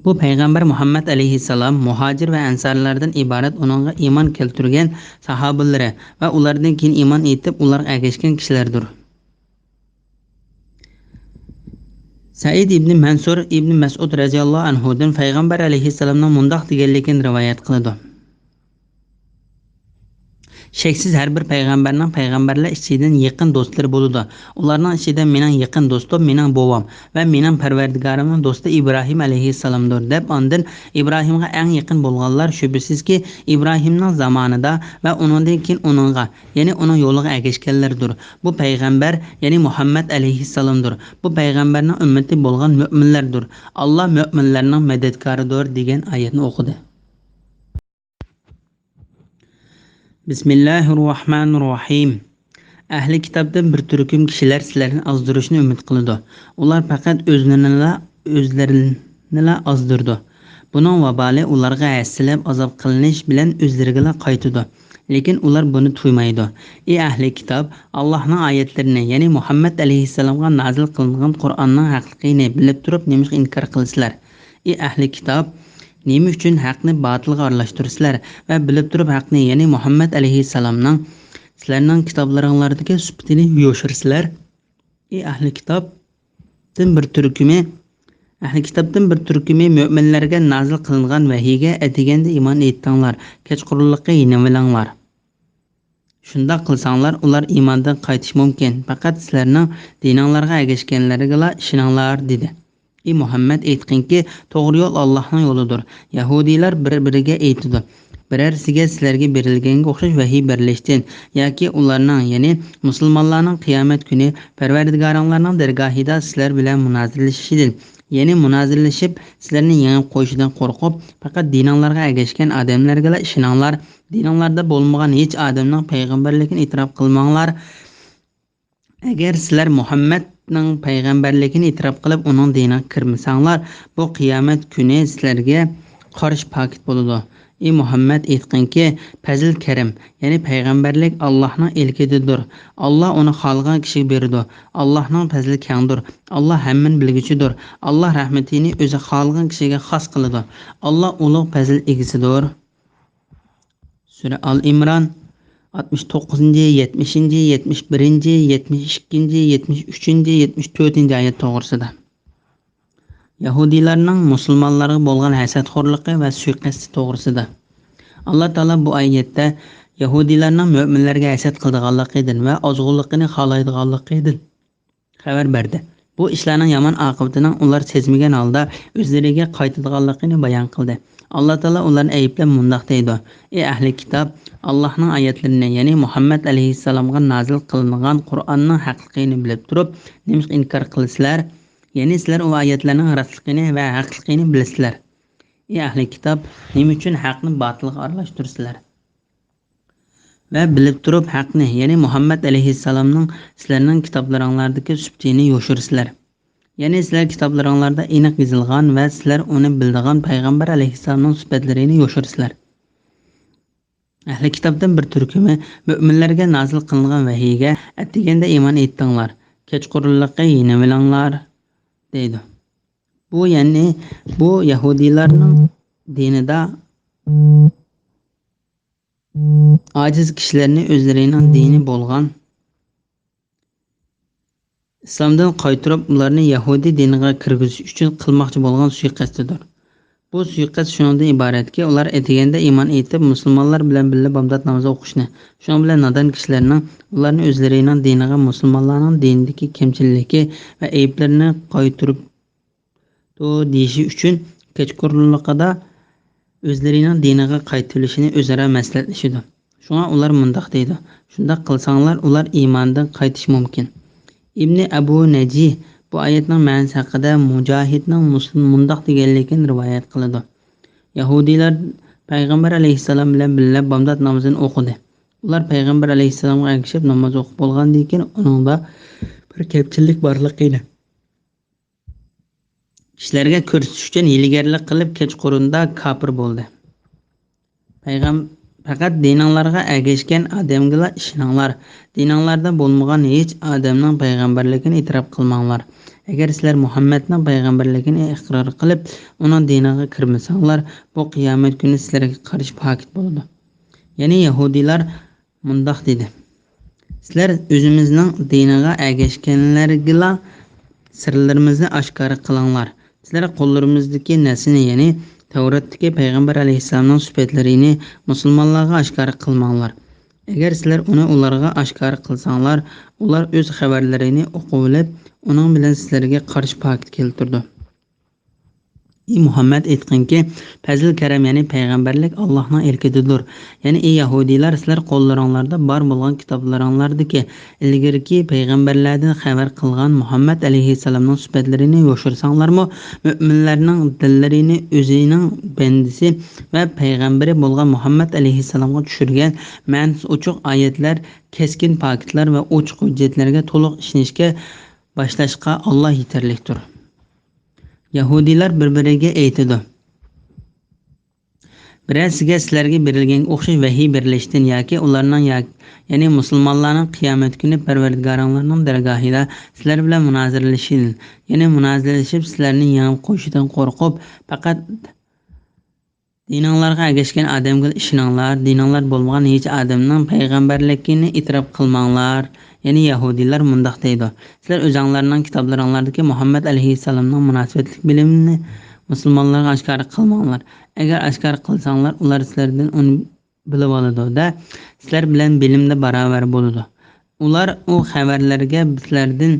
بۇ پەيغەمبەر مۇھەممەد ئەلەيھىسسالام مۇھاجىر ۋە ئەنسارلاردىن ئىبارەت ئۇنىڭغا ئىمان كەلتۈرگەن ساھابىلىرى ۋە ئۇلاردىن كېيىن ئىمان ئېيتىپ ئۇلارغا ئەگەشكەن كىشىلەردۇر. سەئىد ئىبنى مەنسۇر ئىبنى مەسئۇد رەزىياللاھۇ ئەنھۇدىن پەيغەمبەر ئەلەيھىسسالامنىڭ مۇنداق دېگەنلىكىنى رىۋايەت قىلىدۇ: شەكسىز ھەر بىر پەيغەمبەرنىڭ پەيغەمبەرلەر ئىچىدىن يېقىن دوستلىرى بولىدۇ. ئۇلارنىڭ ئىچىدە مېنىڭ يېقىن دوستۇم، مېنىڭ بوۋام ۋە مېنىڭ پەرۋەردىگارىمنىڭ دوستى ئىبراھىم ئەلەيھىسسالامدۇر، دەپ ئاندىن ئىبراھىمغا ئەڭ يېقىن بولغانلار شۈبھىسىزكى ئىبراھىمنىڭ زامانىدا ۋە ئۇنىڭدىن كېيىن ئۇنىڭغا، يەنى ئۇنىڭ يولىغا ئەگەشكەنلەردۇر. بۇ پەيغەمبەر، يەنى مۇھەممەد ئەلەيھىسسالامدۇر. بۇ پەيغەمبەرنىڭ ئۈممىتى بولغان مۆمىنلەردۇر. ئاللا مۆمىنلەرنىڭ مەدەتكارىدۇر دېگەن ئايەتنى ئوقۇدى. بىسمىللاھىررەھمانىررەھىم. ئەھلى كىتابتىن بىر تۈركۈم كىشىلەر سىلەرنى ئازدۇرۇشنى ئۈمىد قىلىدۇ. ئۇلار پەقەت ئۆزلىرىنىلا، ئۆزلىرىنىلا ئازدۇرىدۇ. بۇنىڭ ۋابالى ئۇلارغا ھەسسىلەپ ئازاب قىلىنىش بىلەن ئۆزلىرىگىلا قايتىدۇ. لېكىن ئۇلار بۇنى تۇيمايدۇ. ئى ئەھلى كىتاب، ئاللاھنىڭ ئايەتلىرىنى، يەنى مۇھەممەد ئەلەيھىسسالامغا نازىل قىلىنغان قۇرئاننىڭ ھەقلىقىنى بىلىپ تۇرۇپ نېمىشقا ئىنكار قىلىسىلەر؟ ئى ئەھلى كىتاب، نېمە ئۈچۈن ھەقنى باتىلغا ئارىلاشتۇرىسىلەر ۋە بىلىپ تۇرۇپ ھەقنى، يەنى مۇھەممەد ئەلەيھىسسالامنىڭ سىلەرنىڭ كىتابلىرىڭلاردىكى سۈپىتىنى يوشۇرىسىلەر؟ ئى ئەھلى كىتابتىن بىر تۈركۈمى، ئەھلى كىتابتىن بىر تۈركۈمى مۆمىنلەرگە نازىل قىلىنغان ۋەھىيگە ئەتىگەندە ئىمان ئېيتتىڭلار، كەچقۇرۇنلۇققا يېنىۋېلىڭلار. شۇنداق قىلساڭلار، ئۇلار ئىماندىن قايتىشى مۇمكىن، پەقەت سىلەرنىڭ دىنىڭلارغا ئەگەشكەنلەرگىلا ئىشىنىڭلار، دېدى. ئى مۇھەممەد، ئېيتقىنكى، توغرا يول ئاللاھنىڭ يولىدۇر. يەھۇدىيلار بىر-بىرىگە ئېيتىدۇ، بىرەرسىگە سىلەرگە بېرىلگەنگە ئوخشاش ۋەھىي بېرىلىشتىن ياكى ئۇلارنىڭ، يەنى مۇسۇلمانلارنىڭ قىيامەت كۈنى پەرۋەردىگارىڭلارنىڭ دەرگاھىدا سىلەر بىلەن مۇنازىرىلىشىشىدىن، يەنى مۇنازىرىلىشىپ سىلەرنى يېڭىپ قويۇشىدىن قورقۇپ، پەقەت دىنىڭلارغا ئەگەشكەن ئادەملەرگىلا ئىشىنىڭلار. دىنىڭلاردا بولمىغان ھېچ ئادەمنىڭ پەيغەمبەرلىكىنى ئېتىراپ قىلماڭلار. ئەگەر سىلەر مۇھەممەدنىڭ پەيغەمبەرلىكىنى ئېتىراپ قىلىپ، ئۇنىڭ دىنىغا كىرمىسەڭلار، بۇ قىيامەت كۈنى سىلەرگە قارشى پاكىت بولىدۇ. ئى مۇھەممەد، ئېيتقىنكى، پەزىل كەرەم، يەنى پەيغەمبەرلىك ئاللاھنىڭ ئىلكىدىدۇر. ئاللا ئۇنى خالىغان كىشىگە بېرىدۇ. ئاللاھنىڭ پەزلى كەڭدۇر. ئاللا ھەممىنى بىلگۈچىدۇر. ئاللا رەھمىتىنى ئۆزى خالىغان كىشىگە خاس قىلىدۇ. ئاللا ئۇلۇغ پەزىل ئىگىسىدۇر. سۈرە ئال ئىمران، ئاتمىش توققۇزىنچى، يەتمىشىنچى، يەتمىش بىرىنچى، يەتمىش ئىككىنچى، يەتمىش ئۈچىنچى، يەتمىش تۆتىنچى ئايەت توغرىسىدا. يەھۇدىيلارنىڭ مۇسۇلمانلارغا بولغان ھەسەتخورلۇقى ۋە سۇيىقەستى توغرىسىدا. ئاللا تائالا بۇ ئايەتتە يەھۇدىيلارنىڭ مۆمىنلەرگە ھەسەت قىلىدىغانلىقىدىن ۋە ئازغۇنلۇقىنى خالايدىغانلىقىدىن خەۋەر بەردى. بۇ ئىشلارنىڭ يامان ئاقىۋىتىنىڭ ئۇلار سەزمىگەن ھالدا ئۆزلىرىگە قايتىدىغانلىقىنى بايان قىلدى. ئاللا تائالا ئۇلارنى ئەيىبلەپ مۇنداق دەيدۇ: ئى ئەھلى كىتاب، ئاللاھنىڭ ئايەتلىرىنى، يەنى مۇھەممەد ئەلەيھىسسالامغا نازىل قىلىنغان قۇرئاننىڭ ھەقلىقىنى بىلىپ تۇرۇپ، نېمىشقا ئىنكار قىلىسىلەر؟ يەنى سىلەر ئۇ ئايەتلەرنىڭ راستلىقىنى ۋە ھەقلىقىنى بىلىسىلەر. ئى ئەھلى كىتاب، نېمە ئۈچۈن ھەقنى باتىلغا ئارىلاشتۇرىسىلەر؟ ۋە بىلىپ تۇرۇپ ھەقنى، يەنى مۇھەممەد ئەلەيھىسسالامنىڭ سىلەرنىڭ كىتابلىرىڭلاردىكى سۈپىتىنى يوشۇرىسىلەر. يەنى سىلەر كىتابلىرىڭلاردا ئېنىق يېزىلغان ۋە سىلەر ئۇنى بىلىدىغان پەيغەمبەر ئەلەيھىسسالامنىڭ سۈپەتلىرىنى يوشۇرىسىلەر. ئەھلى كىتابتىن بىر تۈركۈمى مۆمىنلەرگە نازىل قىلىنغان ۋەھىيگە ئەتىگەندە ئىمان ئېيتتىڭلار، كەچقۇرۇنلۇققا يېنىۋېلىڭلار، دەيدۇ. بۇ، يەنى بۇ يەھۇدىيلارنىڭ دىنىدا ئاجىز كىشىلەرنى ئۆزلىرىنىڭ دىنى بولغان ئىسلامدىن قايتۇرۇپ، ئۇلارنى يەھۇدىي دىنىغا كىرگۈزۈش ئۈچۈن قىلماقچى بولغان سۇيىقەستىدۇر. بۇ سۇيىقەست شۇنىڭدىن ئىبارەتكى، ئۇلار ئەتىگەندە ئىمان ئېيتىپ، مۇسۇلمانلار بىلەن بىللە بامدات نامىزى ئوقۇشنى، شۇنىڭ بىلەن نادان كىشىلەرنىڭ ئۇلارنى ئۆزلىرىنىڭ دىنىغا، مۇسۇلمانلارنىڭ دىنىدىكى كەمچىلىكى ۋە ئەيىبلىرىنى قايتۇرۇپ، دېيىشى ئۈچۈن، كەچقۇرۇنلۇقىدا ئۆزلىرىنىڭ دىنىغا قايتىۋېلىشىنى ئۆزئارا مەسلىھەتلىشىدۇ. شۇڭا ئۇلار مۇنداق دەيدۇ: «شۇنداق قىلساڭلار، ئۇلار ئىماندىن قايتىشى مۇمكىن.» ئىبنى ئەبۇ نەجىھ بۇ ئايەتنىڭ مەنىسى ھەققىدە مۇجاھىدنىڭ مۇسلىم مۇنداق دېگەنلىكىنى رىۋايەت قىلىدۇ: يەھۇدىيلار پەيغەمبەر ئەلەيھىسسالام بىلەن بىللە بامدات نامىزىنى ئوقۇدى. ئۇلار پەيغەمبەر ئەلەيھىسسالامغا ئەگىشىپ ناماز ئوقۇپ بولغاندىن كېيىن، ئۇنىڭدا بىر كەمچىلىك بارلىقىنى كىشىلەرگە كۆرسىتىش ئۈچۈن ھىيلىگەرلىك قىلىپ، كەچقۇرۇندا كاپىر بولدى. پەيغەم-، پەقەت دىنىڭلارغا ئەگەشكەن ئادەمگىلا ئىشىنىڭلار. دىنىڭلاردا بولمىغان ھېچ ئادەمنىڭ پەيغەمبەرلىكىنى ئېتىراپ قىلماڭلار. ئەگەر سىلەر مۇھەممەدنىڭ پەيغەمبەرلىكىنى ئىقرار قىلىپ، ئۇنىڭ دىنىغا كىرمىسەڭلار، بۇ قىيامەت كۈنى سىلەرگە قارشى پاكىت بولىدۇ. يەنى يەھۇدىيلار مۇنداق دېدى: «سىلەر ئۆزىمىزنىڭ دىنىغا ئەگەشكەنلەرگىلا سىرلىرىمىزنى ئاشكارا قىلىڭلار. سىلەر قوللىرىمىزدىكى نەرسىنى، يەنى تەۋراتتىكى پەيغەمبەر ئەلەيھىسسالامنىڭ سۈپەتلىرىنى مۇسۇلمانلارغا ئاشكارا قىلماڭلار. ئەگەر سىلەر ئۇنى ئۇلارغا ئاشكارا قىلساڭلار، ئۇلار ئۆز خەۋەرلىرىنى ئوقۇۋېلىپ، ئۇنىڭ بىلەن سىلەرگە قارشى پاكىت كەلتۈرىدۇ.» ئى مۇھەممەد، ئېيتقىنكى، پەزىل-كەرەم، يەنى پەيغەمبەرلىك ئاللاھنىڭ ئىركىدىدۇر. يەنى، ئى يەھۇدىيلار، سىلەر قوللىرىڭلاردا بار بولغان كىتابلىرىڭلاردىكى ئىلگىرىكى پەيغەمبەرلەردىن خەۋەر قىلغان مۇھەممەد ئەلەيھىسسالامنىڭ سۈپەتلىرىنى يوشۇرساڭلارمۇ، مۆمىنلەرنىڭ دىللىرىنى ئۆزىنىڭ بەندىسى ۋە پەيغەمبىرى بولغان مۇھەممەد ئەلەيھىسسالامغا چۈشۈرگەن مەنىسى ئوچۇق ئايەتلەر، كەسكىن پاكىتلار ۋە ئوچۇق ھۆججەتلەرگە تولۇق ئىشىنىشكە باشلاشقا ئاللا يېتەرلىكتۇر. يەھۇدىيلار بىر-بىرىگە ئېيتىدۇ: «بىرەرسىگە سىلەرگە بېرىلگەنگە ئوخشاش ۋەھىي بېرىلىشتىن ياكى ئۇلارنىڭ يا-، يەنى مۇسۇلمانلارنىڭ قىيامەت كۈنى پەرۋەردىگارىڭلارنىڭ دەرگاھىدا سىلەر بىلەن مۇنازىرىلىشىدىن، يەنى مۇنازىرىلىشىپ سىلەرنى يېڭىپ قويۇشىدىن قورقۇپ، پەقەت دىنىڭلارغا ئەگەشكەن ئادەمگىلا ئىشىنىڭلار، دىنىڭلار بولمىغان ھېچ ئادەمنىڭ پەيغەمبەرلىكىنى ئېتىراپ قىلماڭلار.» يەنى يەھۇدىيلار مۇنداق دەيدۇ: «سىلەر ئۆزەڭلارنىڭ كىتابلىرىڭلاردىكى مۇھەممەد ئەلەيھىسسالامنىڭ مۇناسىۋەتلىك بىلىمىنى مۇسۇلمانلارغا ئاشكارا قىلماڭلار. ئەگەر ئاشكارا قىلساڭلار، ئۇلار سىلەردىن ئۇنى بىلىۋالىدۇ-دە، سىلەر بىلەن بىلىمدە باراۋەر بولىدۇ. ئۇلار ئۇ خەۋەرلەرگە سىلەردىن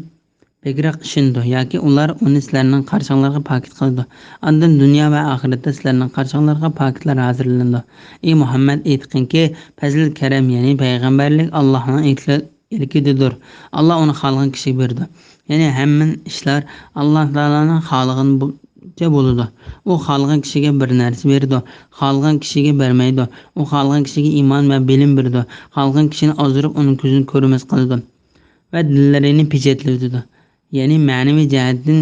بەكرەك ئىشىنىدۇ ياكى ئۇلار ئۇنى سىلەرنىڭ قارشىڭلارغا پاكىت قىلىدۇ. ئاندىن دۇنيا ۋە ئاخىرەتتە سىلەرنىڭ قارشىڭلارغا پاكىتلار ھازىرلىنىدۇ.» ئى مۇھەممەد، ئېيتقىنكى، پەزىل-كەرەم، يەنى پەيغەمبەرلىك ئاللاھنىڭ ئىلكىدىدۇر. ئاللا ئۇنى خالىغان كىشىگە بېرىدۇ. يەنى ھەممە ئىشلار ئاللا تائالانىڭ خالىغىنىچە بولىدۇ. ئۇ خالىغان كىشىگە بىر نەرسە بېرىدۇ، خالىغان كىشىگە بەرمەيدۇ. ئۇ خالىغان كىشىگە ئىمان ۋە بىلىم بېرىدۇ. خالىغان كىشىنى ئازدۇرۇپ، ئۇنىڭ كۆزىنى كۆرمەس قىلىدۇ ۋە دىللىرىنى پېچەتلىۋېتىدۇ. يەنى مەنىۋى جەھەتتىن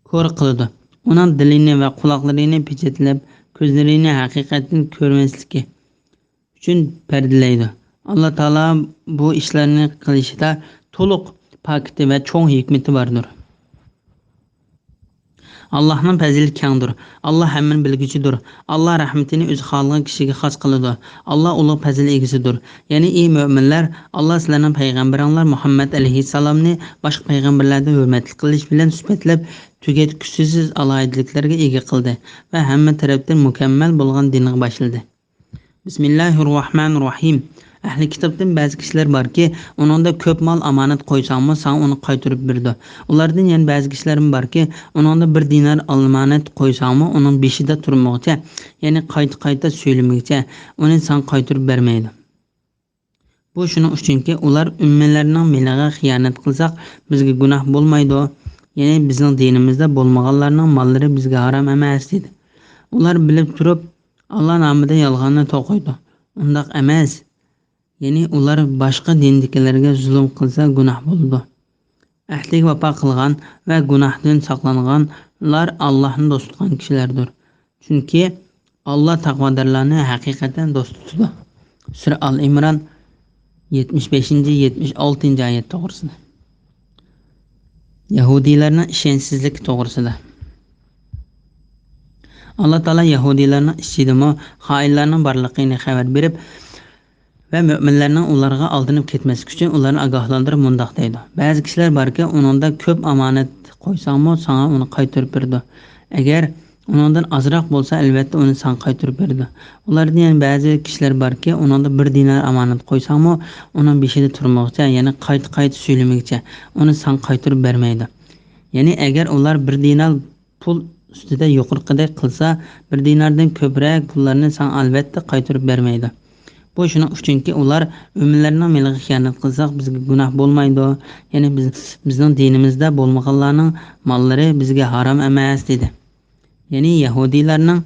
كور قىلىدۇ. ئۇنىڭ دىلىنى ۋە قۇلاقلىرىنى پېچەتلەپ، كۆزلىرىنى ھەقىقەتتىن كۆرمەسلىكى ئۈچۈن پەردىلەيدۇ. ئاللا تائالا بۇ ئىشلارنى قىلىشىدا تولۇق پاكىتى ۋە چوڭ ھېكمىتى باردۇر. ئاللاھنىڭ پەزىلى كەڭدۇر. ئاللا ھەممىنى بىلگۈچىدۇر. ئاللا رەھمىتىنى ئۆزى خالىغان كىشىگە خاس قىلىدۇ. ئاللا ئۇلۇغ پەزىل ئىگىسىدۇر. يەنى، ئى مۆمىنلەر، ئاللا سىلەرنىڭ پەيغەمبىرىڭلار مۇھەممەد ئەلەيھىسسالامنى باشقا پەيغەمبەرلەردىن ھۆرمەتلىك قىلىش بىلەن سۈپەتلەپ، تۈگەتكۈسىز ئالاھىدىلىكلەرگە ئىگە قىلدى ۋە ھەممە تەرەپتىن مۇكەممەل بولغان دىنغا باشلىدى. بىسمىللاھىررەھمانىررەھىم. ئەھلى كىتابتىن بەزى كىشىلەر باركى، ئۇنىڭدا كۆپ مال ئامانەت قويساڭمۇ، ساڭا ئۇنى قايتۇرۇپ بېرىدۇ. ئۇلاردىن يەنە بەزى كىشىلەرمۇ باركى، ئۇنىڭدا بىر دىنار ئامانەت قويساڭمۇ، ئۇنىڭ بېشىدا تۇرمىغۇچە، يەنى قايتا-قايتا سۆيلىمىگۈچە، ئۇنى ساڭا قايتۇرۇپ بەرمەيدۇ. بۇ شۇنىڭ ئۈچۈنكى، ئۇلار ئۆممىلەرنىڭ مېلىغا خىيانەت قىلساق، بىزگە گۇناھ بولمايدۇ، يەنى بىزنىڭ دىنىمىزدا بولمىغانلارنىڭ ماللىرى بىزگە ھارام ئەمەس، دېدى. ئۇلار بىلىپ تۇرۇپ، ئاللا نامىدا يالغاننى توقۇيدۇ. ئۇنداق ئەمەس. يەنى ئۇلار باشقا دىندىكىلەرگە زۇلۇم قىلسا گۇناھ بولىدۇ. ئەھدىگە ۋاپا قىلغان ۋە گۇناھتىن ساقلانغانلار ئاللانى دوست تۇتقان كىشىلەردۇر. چۈنكى ئاللا تەقۋادارلارنى ھەقىقەتەن دوست تۇتىدۇ. سۈرە ئال ئىمران، يەتمىش بەشىنچى، يەتمىش ئالتىنچى ئايەت توغرىسىدا. يەھۇدىيلارنىڭ ئىشەنچسىزلىكى توغرىسىدا. ئاللا تائالا يەھۇدىيلارنىڭ ئىچىدىمۇ خائىنلارنىڭ بارلىقىنى خەۋەر بېرىپ ۋە مۆمىنلەرنىڭ ئۇلارغا ئالدىنىپ كەتمەسلىكى ئۈچۈن ئۇلارنى ئاگاھلاندۇرۇپ مۇنداق دەيدۇ: بەزى كىشىلەر باركى، ئۇنىڭدا كۆپ ئامانەت قويساڭمۇ، ساڭا ئۇنى قايتۇرۇپ بېرىدۇ. ئەگەر ئۇنىڭدىن ئازراق بولسا، ئەلۋەتتە ئۇنى ساڭا قايتۇرۇپ بېرىدۇ. ئۇلاردىن يەنە بەزى كىشىلەر باركى، ئۇنىڭدا بىر دىنار ئامانەت قويساڭمۇ، ئۇنىڭ بېشىدا تۇرمىغۇچە، يەنى قايتا-قايتا سۈيلىمىگۈچە ئۇنى ساڭا قايتۇرۇپ بەرمەيدۇ. يەنى ئەگەر ئۇلار بىر دىنار پۇل ئۈستىدە يۇقىرىقىدەك قىلسا، بىر دىناردىن كۆپرەك پۇللارنى ساڭا ئەلۋەتتە قايتۇرۇپ بەرمەيدۇ. بۇ شۇنىڭ ئۈچۈنكى، ئۇلار مۆمىنلەرنىڭ مېلىغا خىيانەت قىلساق، بىزگە گۇناھ بولمايدۇ، يەنى بىز، بىزنىڭ دىنىمىزدا بولمىغانلارنىڭ ماللىرى بىزگە ھارام ئەمەس، دېدى. يەنى يەھۇدىيلارنىڭ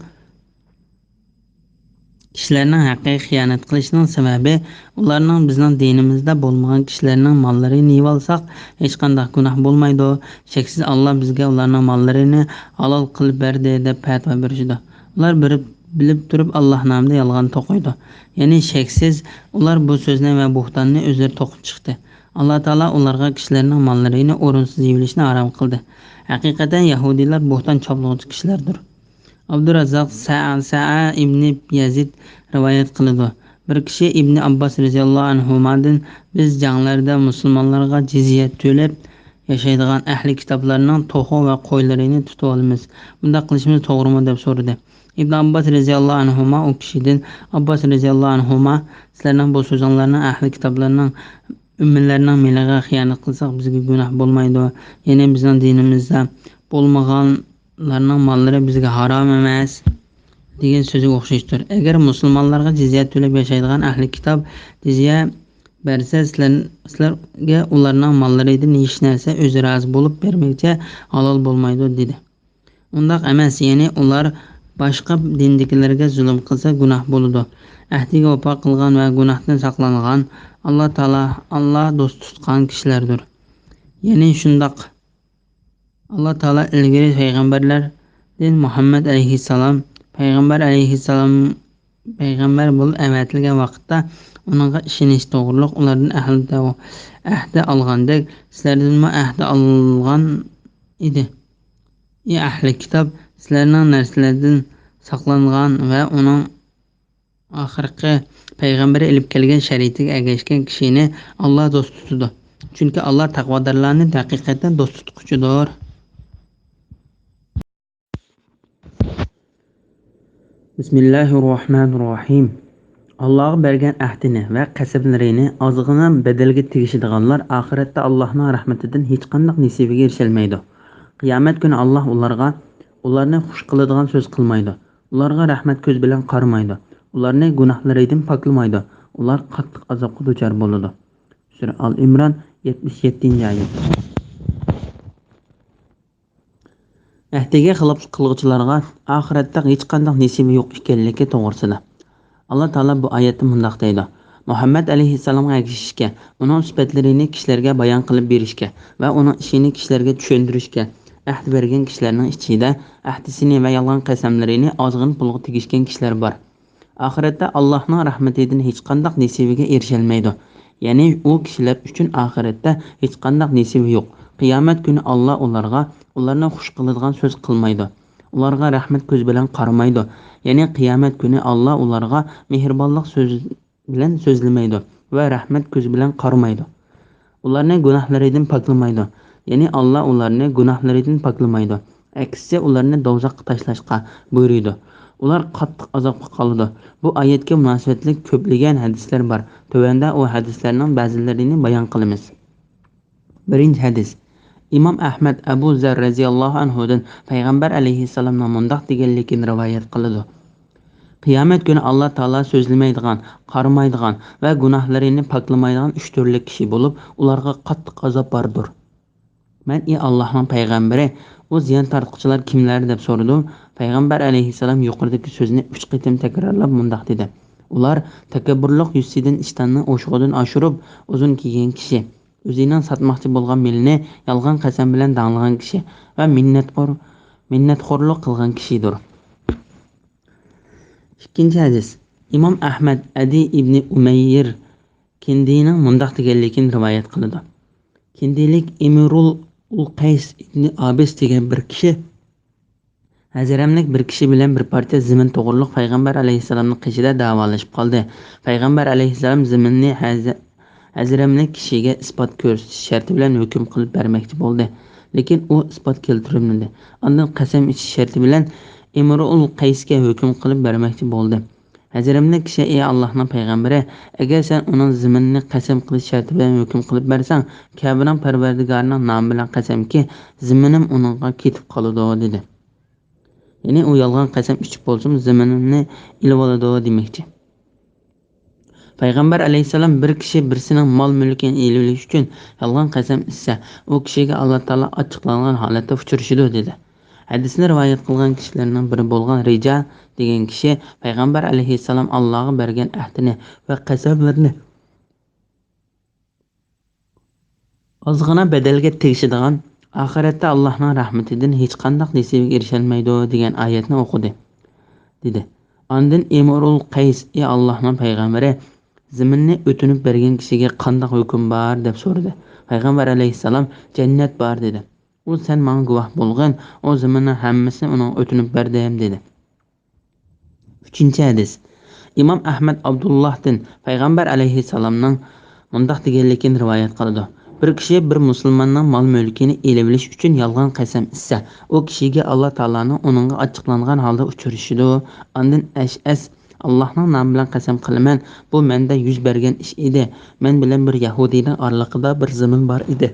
كىشىلەرنىڭ ھەققىگە خىيانەت قىلىشىنىڭ سەۋەبى، ئۇلارنىڭ بىزنىڭ دىنىمىزدا بولمىغان كىشىلەرنىڭ ماللىرىنى يېۋالساق، ھېچقانداق گۇناھ بولمايدۇ. شەكسىز، ئاللا بىزگە ئۇلارنىڭ ماللىرىنى ھالال قىلىپ بەردى، دەپ پەتىۋا بېرىشىدۇ. ئۇلار بىلىپ، بىلىپ تۇرۇپ ئاللا نامىدا يالغان توقۇيدۇ. يەنى شەكسىز، ئۇلار بۇ سۆزنى ۋە بۇھتاننى ئۆزلىرى توقۇپ چىقتى. ئاللا تائالا ئۇلارغا كىشىلەرنىڭ ماللىرىنى ئورۇنسىز يېۋىلىشنى ھارام قىلدى. ھەقىقەتەن يەھۇدىيلار بۇھتان چاپلىغۇچى كىشىلەردۇر. ئابدۇراززاق سەئ-، سەئە ئىبنى يەزىد رىۋايەت قىلىدۇ. بىر كىشى ئىبنى ئابباس رەزىياللاھۇ ئەنھۇمادىن: «بىز جەڭلەردە مۇسۇلمانلارغا جىزيە تۆلەپ ياشايدىغان ئەھلى كىتابلارنىڭ توخۇ ۋە قويلىرىنى تۇتۇۋالىمىز. بۇنداق قىلىشىمىز توغرىمۇ؟» دەپ سورىدى. ئىبن ئابباس رەزىياللاھۇ ئەنھۇما ئۇ كىشىدىن، ئابباس رەزىياللاھۇ ئەنھۇما: «سىلەرنىڭ بۇ سۆزۈڭلارنى ئەھلى كىتابلارنىڭ، مۆمىنلەرنىڭ مېلىغا خىيانەت قىلساق، بىزگە گۇناھ بولمايدۇ. يەنى بىزنىڭ دىنىمىزدا بولمىغانلارنىڭ ماللىرى بىزگە ھارام ئەمەس» دېگەن سۆزىگە ئوخشاشتۇر. ئەگەر مۇسۇلمانلارغا جىزيە تۆلەپ ياشايدىغان ئەھلى كىتاب جىزيە بەرسە، سىلەر، سىلەرگە ئۇلارنىڭ ماللىرىدىن ھېچ نەرسە ئۆزى رازى بولۇپ بەرمىگۈچە ھالال بولمايدۇ، دېدى. ئۇنداق ئەمەس، يەنى ئۇلار باشقا دىندىكىلەرگە زۇلۇم قىلسا گۇناھ بولىدۇ. ئەھدىگە ۋاپا قىلغان ۋە گۇناھتىن ساقلانغان، ئاللا تائالا، ئاللا دوست تۇتقان كىشىلەردۇر. يەنى شۇنداق، ئاللا تائالا ئىلگىرى پەيغەمبەرلەردىن مۇھەممەد ئەلەيھىسسالام پەيغەمبەر ئەلەيھىسسالام پەيغەمبەر بولۇپ ئەۋەتىلگەن ۋاقىتتا ئۇنىڭغا ئىشىنىش توغرۇلۇق ئۇلاردىن ئەھدى، ئەھدى ئالغاندەك، سىلەردىنمۇ ئەھدى ئالغان ئىدى. ئى ئەھلى كىتاب، سىلەرنىڭ نەرسىلەردىن ساقلانغان ۋە ئۇنىڭ ئاخىرقى پەيغەمبىرى ئېلىپ كەلگەن شەرىئىتىگە ئەگەشكەن كىشىنى ئاللا دوست تۇتىدۇ. چۈنكى ئاللا تەقۋادارلارنى ھەقىقەتەن دوست تۇتقۇچىدۇر. بىسمىللاھىررەھمانىررەھىم. ئاللاغا بەرگەن ئەھدىنى ۋە قەسەملىرىنى ئازغىنە بەدەلگە تېگىشىدىغانلار ئاخىرەتتە ئاللاھنىڭ رەھمىتىدىن ھېچقانداق نېسىۋىگە ئېرىشەلمەيدۇ. قىيامەت كۈنى ئاللاھ ئۇلارغا، ئۇلارنى خۇش قىلىدىغان سۆز قىلمايدۇ. ئۇلارغا رەھمەت كۆزى بىلەن قارىمايدۇ. ئۇلارنى گۇناھلىرىدىن پاكلىمايدۇ. ئۇلار قاتتىق ئازابقا دۇچار بولىدۇ. سۈرە ئال ئىمران، يەتمىش يەتتىنچى ئايەت. ئەھدىگە خىلاپلىق قىلغۇچىلارغا ئاخىرەتتە ھېچقانداق نېسىۋى يوق ئىكەنلىكى توغرىسىدا. ئاللا تائالا بۇ ئايەتتە مۇنداق دەيدۇ: مۇھەممەد ئەلەيھىسسالامغا ئەگىشىشكە، ئۇنىڭ سۈپەتلىرىنى كىشىلەرگە بايان قىلىپ بېرىشكە ۋە ئۇنىڭ ئىشىنى كىشىلەرگە چۈشەندۈرۈشكە ئەھدە بەرگەن كىشىلەرنىڭ ئىچىدە ئەھدىسىنى ۋە يالغان قەسەملىرىنى ئازغىنە پۇلغا تېگىشكەن كىشىلەر بار. ئاخىرەتتە ئاللاھنىڭ رەھمىتىدىن ھېچقانداق نېسىۋىگە ئېرىشەلمەيدۇ. يەنى ئۇ كىشىلەر ئۈچۈن ئاخىرەتتە ھېچقانداق نېسىۋى يوق. قىيامەت كۈنى ئاللا ئۇلارغا، ئۇلارنى خۇش قىلىدىغان سۆز قىلمايدۇ. ئۇلارغا رەھمەت كۆزى بىلەن قارىمايدۇ. يەنى قىيامەت كۈنى ئاللا ئۇلارغا مېھرىبانلىق سۆز بىلەن سۆزلىمەيدۇ ۋە رەھمەت كۆزى بىلەن قارىمايدۇ. ئۇلارنى گۇناھلىرىدىن پاكلىمايدۇ. يەنى ئاللا ئۇلارنى گۇناھلىرىدىن پاكلىمايدۇ. ئەكسىچە ئۇلارنى دوزاخقا تاشلاشقا بۇيرۇيدۇ. ئۇلار قاتتىق ئازابقا قالىدۇ. بۇ ئايەتكە مۇناسىۋەتلىك كۆپلىگەن ھەدىسلەر بار. تۆۋەندە ئۇ ھەدىسلەرنىڭ بەزىلىرىنى بايان قىلىمىز. بىرىنچى ھەدىس. ئىمام ئەھمەد ئەبۇ زەر رەزىياللاھۇ ئەنھۇدىن پەيغەمبەر ئەلەيھىسسالامنىڭ مۇنداق دېگەنلىكىنى رىۋايەت قىلىدۇ: قىيامەت كۈنى ئاللا تائالا سۆزلىمەيدىغان، قارىمايدىغان ۋە گۇناھلىرىنى پاكلىمايدىغان ئۈچ تۈرلۈك كىشى بولۇپ، ئۇلارغا قاتتىق ئازاب باردۇر. مەن: «ئى ئاللاھنىڭ پەيغەمبىرى، ئۇ زىيان تارتقۇچىلار كىملەر؟» دەپ سورىدىم. پەيغەمبەر ئەلەيھىسسالام يۇقىرىدىكى سۆزنى ئۈچ قېتىم تەكرارلاپ مۇنداق دېدى: ئۇلار تەكەببۇرلۇق يۈزىسىدىن ئىشتاننى ئوشۇقىدىن ئاشۇرۇپ، ئۇزۇن كىيگەن كىشى، ئۆزىنىڭ ساتماقچى بولغان مېلىنى يالغان قەسەم بىلەن داڭلىغان كىشى ۋە مىننەتخور، مىننەتخورلۇق قىلغان كىشىدۇر. ئىككىنچى ھەدىس. ئىمام ئەھمەد ئەدى ئىبنى ئۇمەير كىندىنىڭ مۇنداق دېگەنلىكىنى رىۋايەت قىلىدۇ: كىندىلىك ئىمرۇل ئۇلقەيس ئىبنى ئابىس دېگەن بىر كىشى ھەزرەملىك بىر كىشى بىلەن بىر پارچە زېمىن توغرۇلۇق پەيغەمبەر ئەلەيھىسسالامنىڭ قېشىدا داۋالىشىپ قالدى. پەيغەمبەر ئەلەيھىسسالام زېمىننى ھەزە-، ھەزرەملىك كىشىگە ئىسپات كۆرسىتىش شەرتى بىلەن ھۆكۈم قىلىپ بەرمەكچى بولدى. لېكىن ئۇ ئىسپات كەلتۈرمىدى. ئاندىن قەسەم ئىچىش شەرتى بىلەن ئىمرۇئۇل قەيسكە ھۆكۈم قىلىپ بەرمەكچى بولدى. ھەزرەملىك كىشى: «ئى ئاللاھنىڭ پەيغەمبىرى، ئەگەر سەن ئۇنىڭ زېمىنىنى قەسەم قىلىش شەرتى بىلەن ھۆكۈم قىلىپ بەرسەڭ، كەبىنىڭ پەرۋەردىگارىنىڭ نامى بىلەن قەسەمكى، زېمىنىم ئۇنىڭغا كېتىپ قالىدۇ» دېدى. يەنى ئۇ يالغان قەسەم ئىچىپ بولسىمۇ زېمىنىمنى ئېلىۋالىدۇ دېمەكچى. پەيغەمبەر ئەلەيھىسسالام بىر كىشى بىرسىنىڭ مال-مۈلكىنى ئېلىۋېلىش ئۈچۈن يالغان قەسەم ئىچسە، ئۇ كىشىگە ئاللا تائالا ئاچچىقلانغان ھالەتتە ئۇچرىشىدۇ دېدى. ھەدىسنى رىۋايەت قىلغان كىشىلەرنىڭ بىرى بولغان رىجا دېگەن كىشى پەيغەمبەر ئەلەيھىسسالام ئاللاغا بەرگەن ئەھدىنى ۋە قەسەملىرىنى ئازغىنا بەدەلگە تېگىشىدىغان، ئاخىرەتتە ئاللاھنىڭ رەھمىتىدىن ھېچقانداق نېسىۋىگە ئېرىشەلمەيدۇ دېگەن ئايەتنى ئوقۇدى، دېدى. ئاندىن ئىمرۇل قەيس: «ئى ئاللاھنىڭ پەيغەمبىرى، زېمىننى ئۆتۈنۈپ بەرگەن كىشىگە قانداق ھۆكۈم بار؟» دەپ سورىدى. پەيغەمبەر ئەلەيھىسسالام: «جەننەت بار» دېدى. ئۇ: «سەن ماڭا گۇۋاھ بولغىن، ئۇ زېمىننىڭ ھەممىسىنى ئۇنىڭغا ئۆتۈنۈپ بەردىم» دېدى. ئۈچىنچى ھەدىس. ئىمام ئەھمەد ئابدۇللاھتىن پەيغەمبەر ئەلەيھىسسالامنىڭ مۇنداق دېگەنلىكىنى رىۋايەت قىلىدۇ: «بىر كىشى بىر مۇسۇلماننىڭ مال-مۈلكىنى ئېلىۋېلىش ئۈچۈن يالغان قەسەم ئىچسە، ئۇ كىشىگە ئاللا تائالانىڭ ئۇنىڭغا ئاچچىقلانغان ھالدا ئۇچرىشىدۇ.» ئاندىن ئەشئەس: «ئاللاھنىڭ نامى بىلەن قەسەم قىلىمەن، بۇ مەندە يۈز بەرگەن ئىش ئىدى. مەن بىلەن بىر يەھۇدىينىڭ ئارىلىقىدا بىر زېمىن بار ئىدى.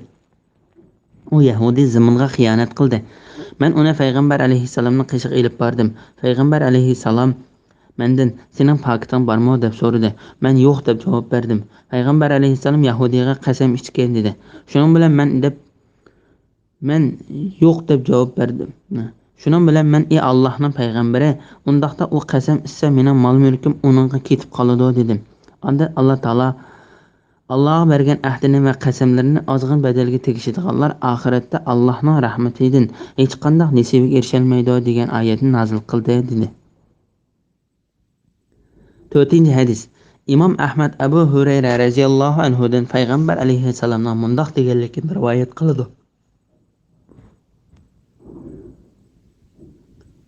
ئۇ يەھۇدىي زېمىنغا خىيانەت قىلدى. مەن ئۇنى پەيغەمبەر ئەلەيھىسسالامنىڭ قېشىغا ئېلىپ باردىم. پەيغەمبەر ئەلەيھىسسالام مەندىن: 'سېنىڭ پاكىتىڭ بارمۇ؟' دەپ سورىدى. مەن: 'يوق' دەپ جاۋاب بەردىم. پەيغەمبەر ئەلەيھىسسالام يەھۇدىيغا قەسەم ئىچكەن دېدى. شۇنىڭ بىلەن مەن دەپ، مەن: 'يوق' دەپ جاۋاب بەردىم. شۇنىڭ بىلەن مەن: 'ئى ئاللاھنىڭ پەيغەمبىرى، ئۇنداقتا ئۇ قەسەم ئىچسە، مېنىڭ مال-مۈلكۈم ئۇنىڭغا كېتىپ قالىدۇ' دېدىم. ئاندىن ئاللا تائالا ئاللاغا بەرگەن ئەھدىنى ۋە قەسەملىرىنى ئازغىنا بەدەلگە تېگىشىدىغانلار ئاخىرەتتە ئاللاھنىڭ رەھمىتىدىن ھېچقانداق نېسىۋىگە ئېرىشەلمەيدۇ دېگەن ئايەتنى نازىل قىلدى، دېدى. تۆتىنچى ھەدىس. ئىمام ئەھمەد ئەبۇ ھۇرەيرە رەزىياللاھۇ ئەنھۇدىن پەيغەمبەر ئەلەيھىسسالامنىڭ مۇنداق دېگەنلىكىنى رىۋايەت قىلىدۇ: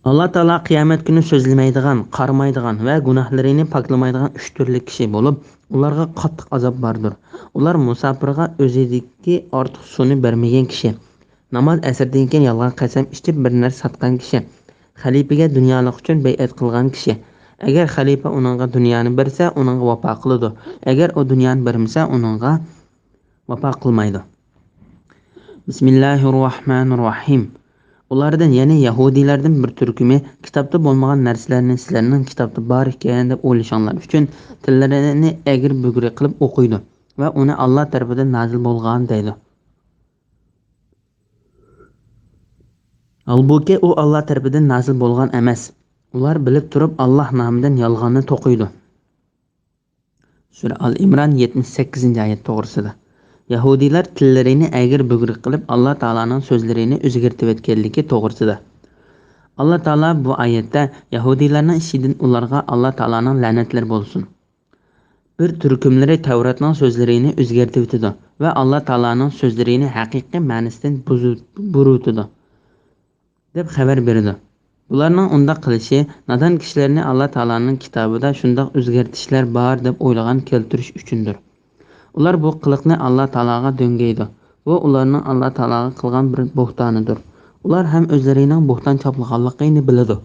ئاللا تائالا قىيامەت كۈنى سۆزلىمەيدىغان، قارىمايدىغان ۋە گۇناھلىرىنى پاكلىمايدىغان ئۈچ تۈرلۈك كىشى بولۇپ، ئۇلارغا قاتتىق ئازاب باردۇر. ئۇلار مۇساپىرغا ئۆزىدىكى ئارتۇق سۇنى بەرمىگەن كىشى، ناماز ئەسىردىن كېيىن يالغان قەسەم ئىچىپ بىر نەرسە ساتقان كىشى، خەلىپىگە دۇنيالىق ئۈچۈن بەيئەت قىلغان كىشى. ئەگەر خەلىپە ئۇنىڭغا دۇنيانى بەرسە، ئۇنىڭغا ۋاپا قىلىدۇ. ئەگەر ئۇ دۇنيانى بەرمىسە، ئۇنىڭغا ۋاپا قىلمايدۇ. بىسمىللاھىررەھمانىررەھىم. ئۇلاردىن، يەنى يەھۇدىيلاردىن بىر تۈركۈمى كىتابتا بولمىغان نەرسىلەرنى سىلەرنىڭ كىتابتا بار ئىكەن دەپ ئويلىشىڭلار ئۈچۈن تىللىرىنى ئەگرى-بۈگرى قىلىپ ئوقۇيدۇ ۋە ئۇنى ئاللا تەرىپىدىن نازىل بولغان دەيدۇ. ھالبۇكى، ئۇ ئاللا تەرىپىدىن نازىل بولغان ئەمەس. ئۇلار بىلىپ تۇرۇپ ئاللا نامىدىن يالغاننى توقۇيدۇ. سۈرە ئال ئىمران، يەتمىش سەككىزىنچى ئايەت توغرىسىدا. يەھۇدىيلار تىللىرىنى ئەگرى-بۈگرى قىلىپ، ئاللا تائالانىڭ سۆزلىرىنى ئۆزگەرتىۋەتكەنلىكى توغرىسىدا. ئاللا تائالا بۇ ئايەتتە يەھۇدىيلارنىڭ ئىشىدىن ئۇلارغا ئاللا تائالانىڭ لەنەتلىرى بولسۇن. بىر تۈركۈملىرى تەۋراتنىڭ سۆزلىرىنى ئۆزگەرتىۋېتىدۇ ۋە ئاللا تائالانىڭ سۆزلىرىنى ھەقىقىي مەنىسىدىن بۇزۇ-، بۇرۇۋېتىدۇ، دەپ خەۋەر بېرىدۇ. بۇلارنىڭ ئۇنداق قىلىشى نادان كىشىلەرنى ئاللا تائالانىڭ كىتابىدا شۇنداق ئۆزگەرتىشلەر بار دەپ ئويلىغان كەلتۈرۈش ئۈچۈندۇر. ئۇلار بۇ قىلىقنى ئاللا تائالاغا دۆڭگەيدۇ. بۇ ئۇلارنىڭ ئاللا تائالاغا قىلغان بىر بۇھتانىدۇر. ئۇلار ھەم ئۆزلىرىنىڭ بۇھتان چاپلىغانلىقىنى بىلىدۇ.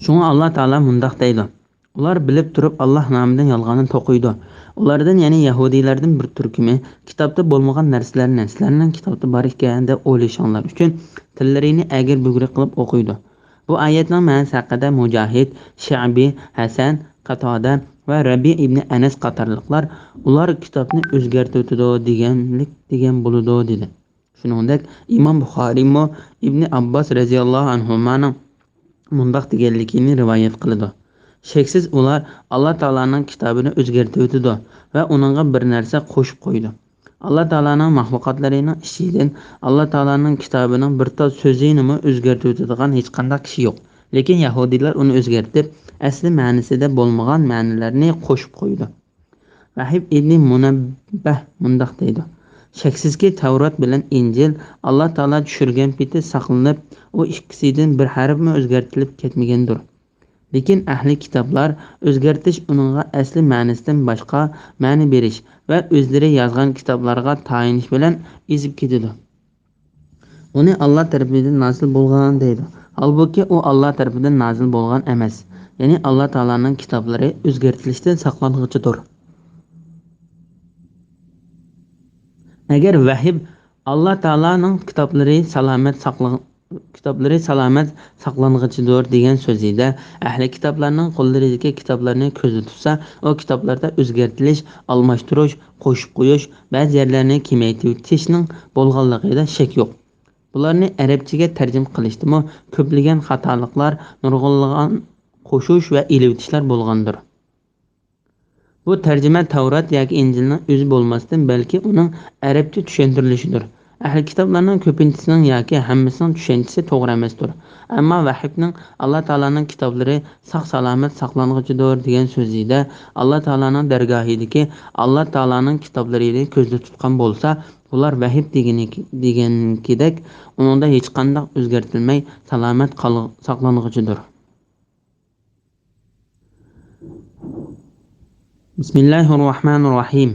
شۇڭا ئاللا تائالا مۇنداق دەيدۇ: ئۇلار بىلىپ تۇرۇپ ئاللا نامىدىن يالغاننى توقۇيدۇ. ئۇلاردىن، يەنى يەھۇدىيلاردىن بىر تۈركۈمى كىتابتا بولمىغان نەرسىلەرنى سىلەرنىڭ كىتابتا بار ئىكەن دەپ ئويلىشىڭلار ئۈچۈن تىللىرىنى ئەگرى-بۈگرى قىلىپ ئوقۇيدۇ. بۇ ئايەتنىڭ مەنىسى ھەققىدە مۇجاھىد، شەئبى، ھەسەن، قاتادە ۋە رەبىئ ئىبنى ئەنەس قاتارلىقلار ئۇلار كىتابنى ئۆزگەرتىۋېتىدۇ دېگەنلىك دېگەن بولىدۇ، دېدى. شۇنىڭدەك ئىمام بۇخارىيمۇ ئىبنى ئابباس رەزىياللاھۇ ئەنھۇمانىڭ مۇنداق دېگەنلىكىنى رىۋايەت قىلىدۇ: شەكسىز ئۇلار ئاللا تائالانىڭ كىتابىنى ئۆزگەرتىۋېتىدۇ ۋە ئۇنىڭغا بىر نەرسە قوشۇپ قويىدۇ. ئاللا تائالانىڭ مەخلۇقاتلىرىنىڭ ئىچىدىن ئاللا تائالانىڭ كىتابىنىڭ بىر تال سۆزىنىمۇ ئۆزگەرتىۋېتىدىغان ھېچقانداق كىشى يوق. لېكىن يەھۇدىيلار ئۇنى ئۆزگەرتىپ، ئەسلى مەنىسىدە بولمىغان مەنىلەرنى قوشۇپ قويىدۇ. ۋەھىب ئىبنى مۇنەببەھ مۇنداق دەيدۇ: شەكسىزكى، تەۋرات بىلەن ئىنجىل ئاللا تائالا چۈشۈرگەن پېتى ساقلىنىپ، ئۇ ئىككىسىدىن بىر ھەرپمۇ ئۆزگەرتىلىپ كەتمىگەندۇر. لېكىن ئەھلى كىتابلار ئۆزگەرتىش، ئۇنىڭغا ئەسلى مەنىسىدىن باشقا مەنە بېرىش ۋە ئۆزلىرى يازغان كىتابلارغا تايىنىش بىلەن ئېزىپ كېتىدۇ. ئۇنى ئاللا تەرىپىدىن نازىل بولغان دەيدۇ. ھالبۇكى، ئۇ ئاللا تەرىپىدىن نازىل بولغان ئەمەس. يەنى ئاللا تائالانىڭ كىتابلىرى ئۆزگەرتىلىشتىن ساقلانغۇچىدۇر. ئەگەر ۋەھىب ئاللا تائالانىڭ كىتابلىرى سالامەت ساقلىغ-، كىتابلىرى سالامەت ساقلانغۇچىدۇر دېگەن سۆزىدە، ئەھلى كىتابلارنىڭ قوللىرىدىكى كىتابلارنى كۆزدە تۇتسا، ئۇ كىتابلاردا ئۆزگەرتىلىش، ئالماشتۇرۇش، قوشۇپ قويۇش، بەزى يەرلەرنى كېمەيتىۋېتىشنىڭ بولغانلىقىدا شەك يوق. بۇلارنى ئەرەبچىگە تەرجىمە قىلىشتىمۇ كۆپلىگەن خاتالىقلار، نۇرغۇنلىغان قوشۇش ۋە ئېلىۋېتىشلار بولغاندۇر. بۇ تەرجىمە تەۋرات ياكى ئىنجىلنىڭ ئۆزى بولماستىن، بەلكى ئۇنىڭ ئەرەبچە چۈشەندۈرۈلۈشىدۇر. ئەھلى كىتابلارنىڭ كۆپىنچىسىنىڭ ياكى ھەممىسىنىڭ چۈشەنچىسى توغرا ئەمەستۇر. ئەمما ۋەھىبنىڭ ئاللا تائالانىڭ كىتابلىرى ساق-سالامەت ساقلانغۇچىدۇر دېگەن سۆزىدە، ئاللا تائالانىڭ دەرگاھىدىكى ئاللا تائالانىڭ كىتابلىرىنى كۆزدە تۇتقان بولسا، بۇلار ۋەھىب دېگىنى-، دېگەنكىدەك ئۇنىڭدا ھېچقانداق ئۆزگەرتىلمەي سالامەت قال-، ساقلانغۇچىدۇر. بىسمىللاھىررەھمانىررەھىم.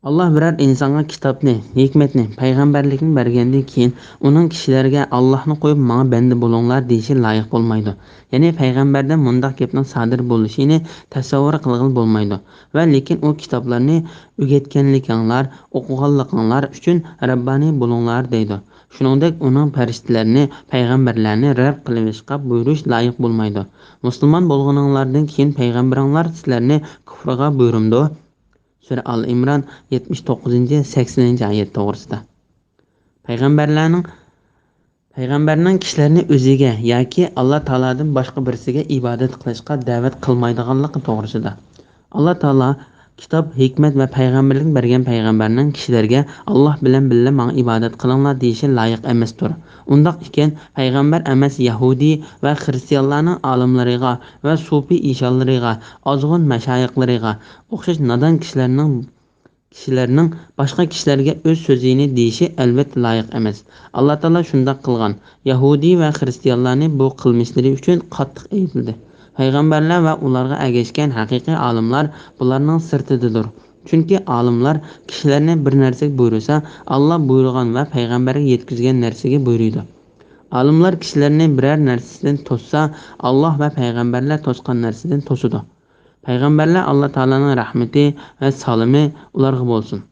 ئاللا بىرەر ئىنسانغا كىتابنى، ھېكمەتنى، پەيغەمبەرلىكنى بەرگەندىن كېيىن، ئۇنىڭ كىشىلەرگە «ئاللاھنى قويۇپ، ماڭا بەندە بولۇڭلار» دېيىشى لايىق بولمايدۇ. يەنى پەيغەمبەردىن مۇنداق گەپنىڭ سادىر بولۇشىنى تەسەۋۋۇر قىلغىلى بولمايدۇ. ۋە لېكىن ئۇ كىتابلارنى ئۆگەتكەنلىكىڭلار، ئوقۇغانلىقىڭلار ئۈچۈن رەببانىي بولۇڭلار دەيدۇ. شۇنىڭدەك ئۇنىڭ پەرىشتىلەرنى، پەيغەمبەرلەرنى رەت قىلىۋېلىشقا بۇيرۇش لايىق بولمايدۇ. مۇسۇلمان بولغىنىڭلاردىن كېيىن پەيغەمبىرىڭلار سىلەرنى كۇفرغا بۇيرۇمدۇ؟ سۈرە ئال ئىمران، يەتمىش توققۇزىنچى، سەكسىنىنچى ئايەت توغرىسىدا. پەيغەمبەرلەرنىڭ، پەيغەمبەرنىڭ كىشىلەرنى ئۆزىگە ياكى ئاللا تائالادىن باشقا بىرسىگە ئىبادەت قىلىشقا دەۋەت قىلمايدىغانلىقى توغرىسىدا. ئاللا تائالا كىتاب، ھېكمەت ۋە پەيغەمبەرلىك بەرگەن پەيغەمبەرنىڭ كىشىلەرگە «ئاللا بىلەن بىللە ماڭا ئىبادەت قىلىڭلار» دېيىشى لايىق ئەمەستۇر. ئۇنداق ئىكەن، پەيغەمبەر ئەمەس يەھۇدىي ۋە خىرىستىيانلارنىڭ ئالىملىرىغا ۋە سۇپى ئىشانلىرىغا، ئازغۇن مەشايىخلىرىغا ئوخشاش نادان كىشىلەرنىڭ، كىشىلەرنىڭ باشقا كىشىلەرگە ئۆز سۆزىنى دېيىشى ئەلۋەتتە لايىق ئەمەس. ئاللا تائالا شۇنداق قىلغان. يەھۇدىي ۋە خىرىستىيانلارنى بۇ قىلمىشلىرى ئۈچۈن قاتتىق ئەيىبلىدى. پەيغەمبەرلەر ۋە ئۇلارغا ئەگەشكەن ھەقىقىي ئالىملار بۇلارنىڭ سىرتىدىدۇر. چۈنكى ئالىملار كىشىلەرنى بىر نەرسىگە بۇيرۇسا، ئاللا بۇيرۇغان ۋە پەيغەمبەرگە يەتكۈزگەن نەرسىگە بۇيرۇيدۇ. ئالىملار كىشىلەرنى بىرەر نەرسىدىن توسسا، ئاللا ۋە پەيغەمبەرلەر توسقان نەرسىدىن توسىدۇ. پەيغەمبەرلەر ئاللا تائالانىڭ رەھمىتى ۋە سالىمى ئۇلارغا بولسۇن.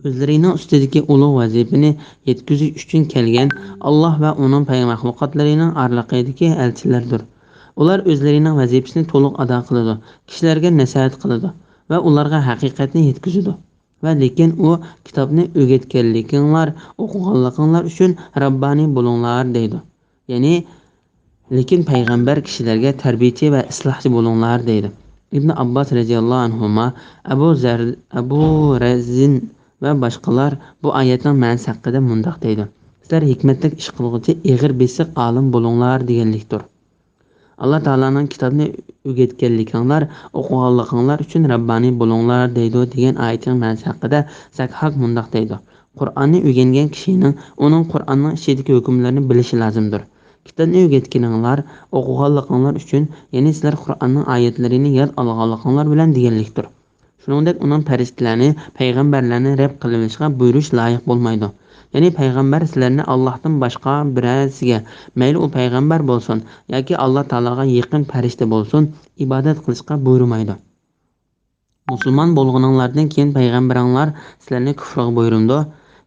ئۆزلىرىنىڭ ئۈستىدىكى ئۇلۇغ ۋەزىپىنى يەتكۈزۈش ئۈچۈن كەلگەن ئاللا ۋە ئۇنىڭ پەي-، مەخلۇقاتلىرىنىڭ ئارىلىقىدىكى ئەلچىلەردۇر. ئۇلار ئۆزلىرىنىڭ ۋەزىپىسىنى تولۇق ئادا قىلىدۇ، كىشىلەرگە نەسىھەت قىلىدۇ ۋە ئۇلارغا ھەقىقەتنى يەتكۈزىدۇ. ۋە لېكىن ئۇ كىتابنى ئۆگەتكەنلىكىڭلار، ئوقۇغانلىقىڭلار ئۈچۈن رەببانىي بولۇڭلار دەيدۇ. يەنى، لېكىن پەيغەمبەر كىشىلەرگە تەربىيىچى ۋە ئىسلاھچى بولۇڭلار دەيدۇ. ئىبن ئابباس رەزىياللاھۇ ئەنھۇما ئەبۇ زەر-، ئەبۇ رەزىن ۋە باشقىلار بۇ ئايەتنىڭ مەنىسى ھەققىدە مۇنداق دەيدۇ: «سىلەر ھېكمەتلىك ئىش قىلغۇچى، ئېغىر بېسىق ئالىم بولۇڭلار» دېگەنلىكتۇر. ئاللا تائالانىڭ كىتابنى ئۆگەتكەنلىكىڭلار، ئوقۇغانلىقىڭلار ئۈچۈن رەببانىي بولۇڭلار دەيدۇ دېگەن ئايەتنىڭ مەنىسى ھەققىدە زەكھاك مۇنداق دەيدۇ: قۇرئاننى ئۆگەنگەن كىشىنىڭ ئۇنىڭ قۇرئاننىڭ ئىچىدىكى ھۆكۈملەرنى بىلىشى لازىمدۇر. كىتابنى ئۆگەتكىنىڭلار، ئوقۇغانلىقىڭلار ئۈچۈن، يەنى سىلەر قۇرئاننىڭ ئايەتلىرىنى ياد ئالغانلىقىڭلار بىلەن دېگەنلىكتۇر. شۇنىڭدەك ئۇنىڭ پەرىشتىلەرنى، پەيغەمبەرلەرنى رەت قىلىۋېلىشقا بۇيرۇش لايىق بولمايدۇ. يەنى پەيغەمبەر سىلەرنى ئاللاھتىن باشقا بىرەرسىگە، مەيلى ئۇ پەيغەمبەر بولسۇن ياكى ئاللا تائالاغا يېقىن پەرىشتە بولسۇن، ئىبادەت قىلىشقا بۇيرۇمايدۇ. مۇسۇلمان بولغىنىڭلاردىن كېيىن پەيغەمبىرىڭلار سىلەرنى كۇفرغا بۇيرۇمدۇ؟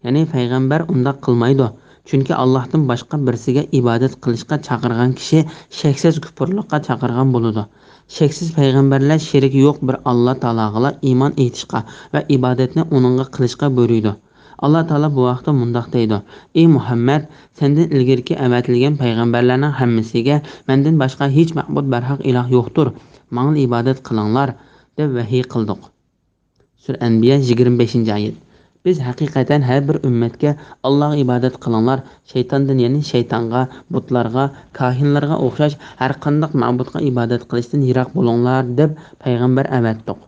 يەنى پەيغەمبەر ئۇنداق قىلمايدۇ. چۈنكى ئاللاھتىن باشقا بىرسىگە ئىبادەت قىلىشقا چاقىرغان كىشى شەكسىز كۇپۇرلۇققا چاقىرغان بولىدۇ. شەكسىز پەيغەمبەرلەر شېرىكى يوق بىر ئاللا تائالاغىلا ئىمان ئېيتىشقا ۋە ئىبادەتنى ئۇنىڭغا قىلىشقا بۇيرۇيدۇ. ئاللا تائالا بۇ ھەقتە مۇنداق دەيدۇ: «ئى مۇھەممەد، سەندىن ئىلگىرىكى ئەۋەتىلگەن پەيغەمبەرلەرنىڭ ھەممىسىگە مەندىن باشقا ھېچ مەبۇد بەرھەق ئىلاھ يوقتۇر، ماڭىلا ئىبادەت قىلىڭلار» دەپ ۋەھىي قىلدۇق. سۈرە ئەنبىيا، يىگىرمە بەشىنچى ئايەت. بىز ھەقىقەتەن ھەر بىر ئۈممەتكە «ئاللاغا ئىبادەت قىلىڭلار، شەيتاندىن، يەنى شەيتانغا، بۇتلارغا، كاھىنلارغا ئوخشاش ھەر قانداق مەبۇدقا ئىبادەت قىلىشتىن يىراق بولۇڭلار» دەپ پەيغەمبەر ئەۋەتتۇق.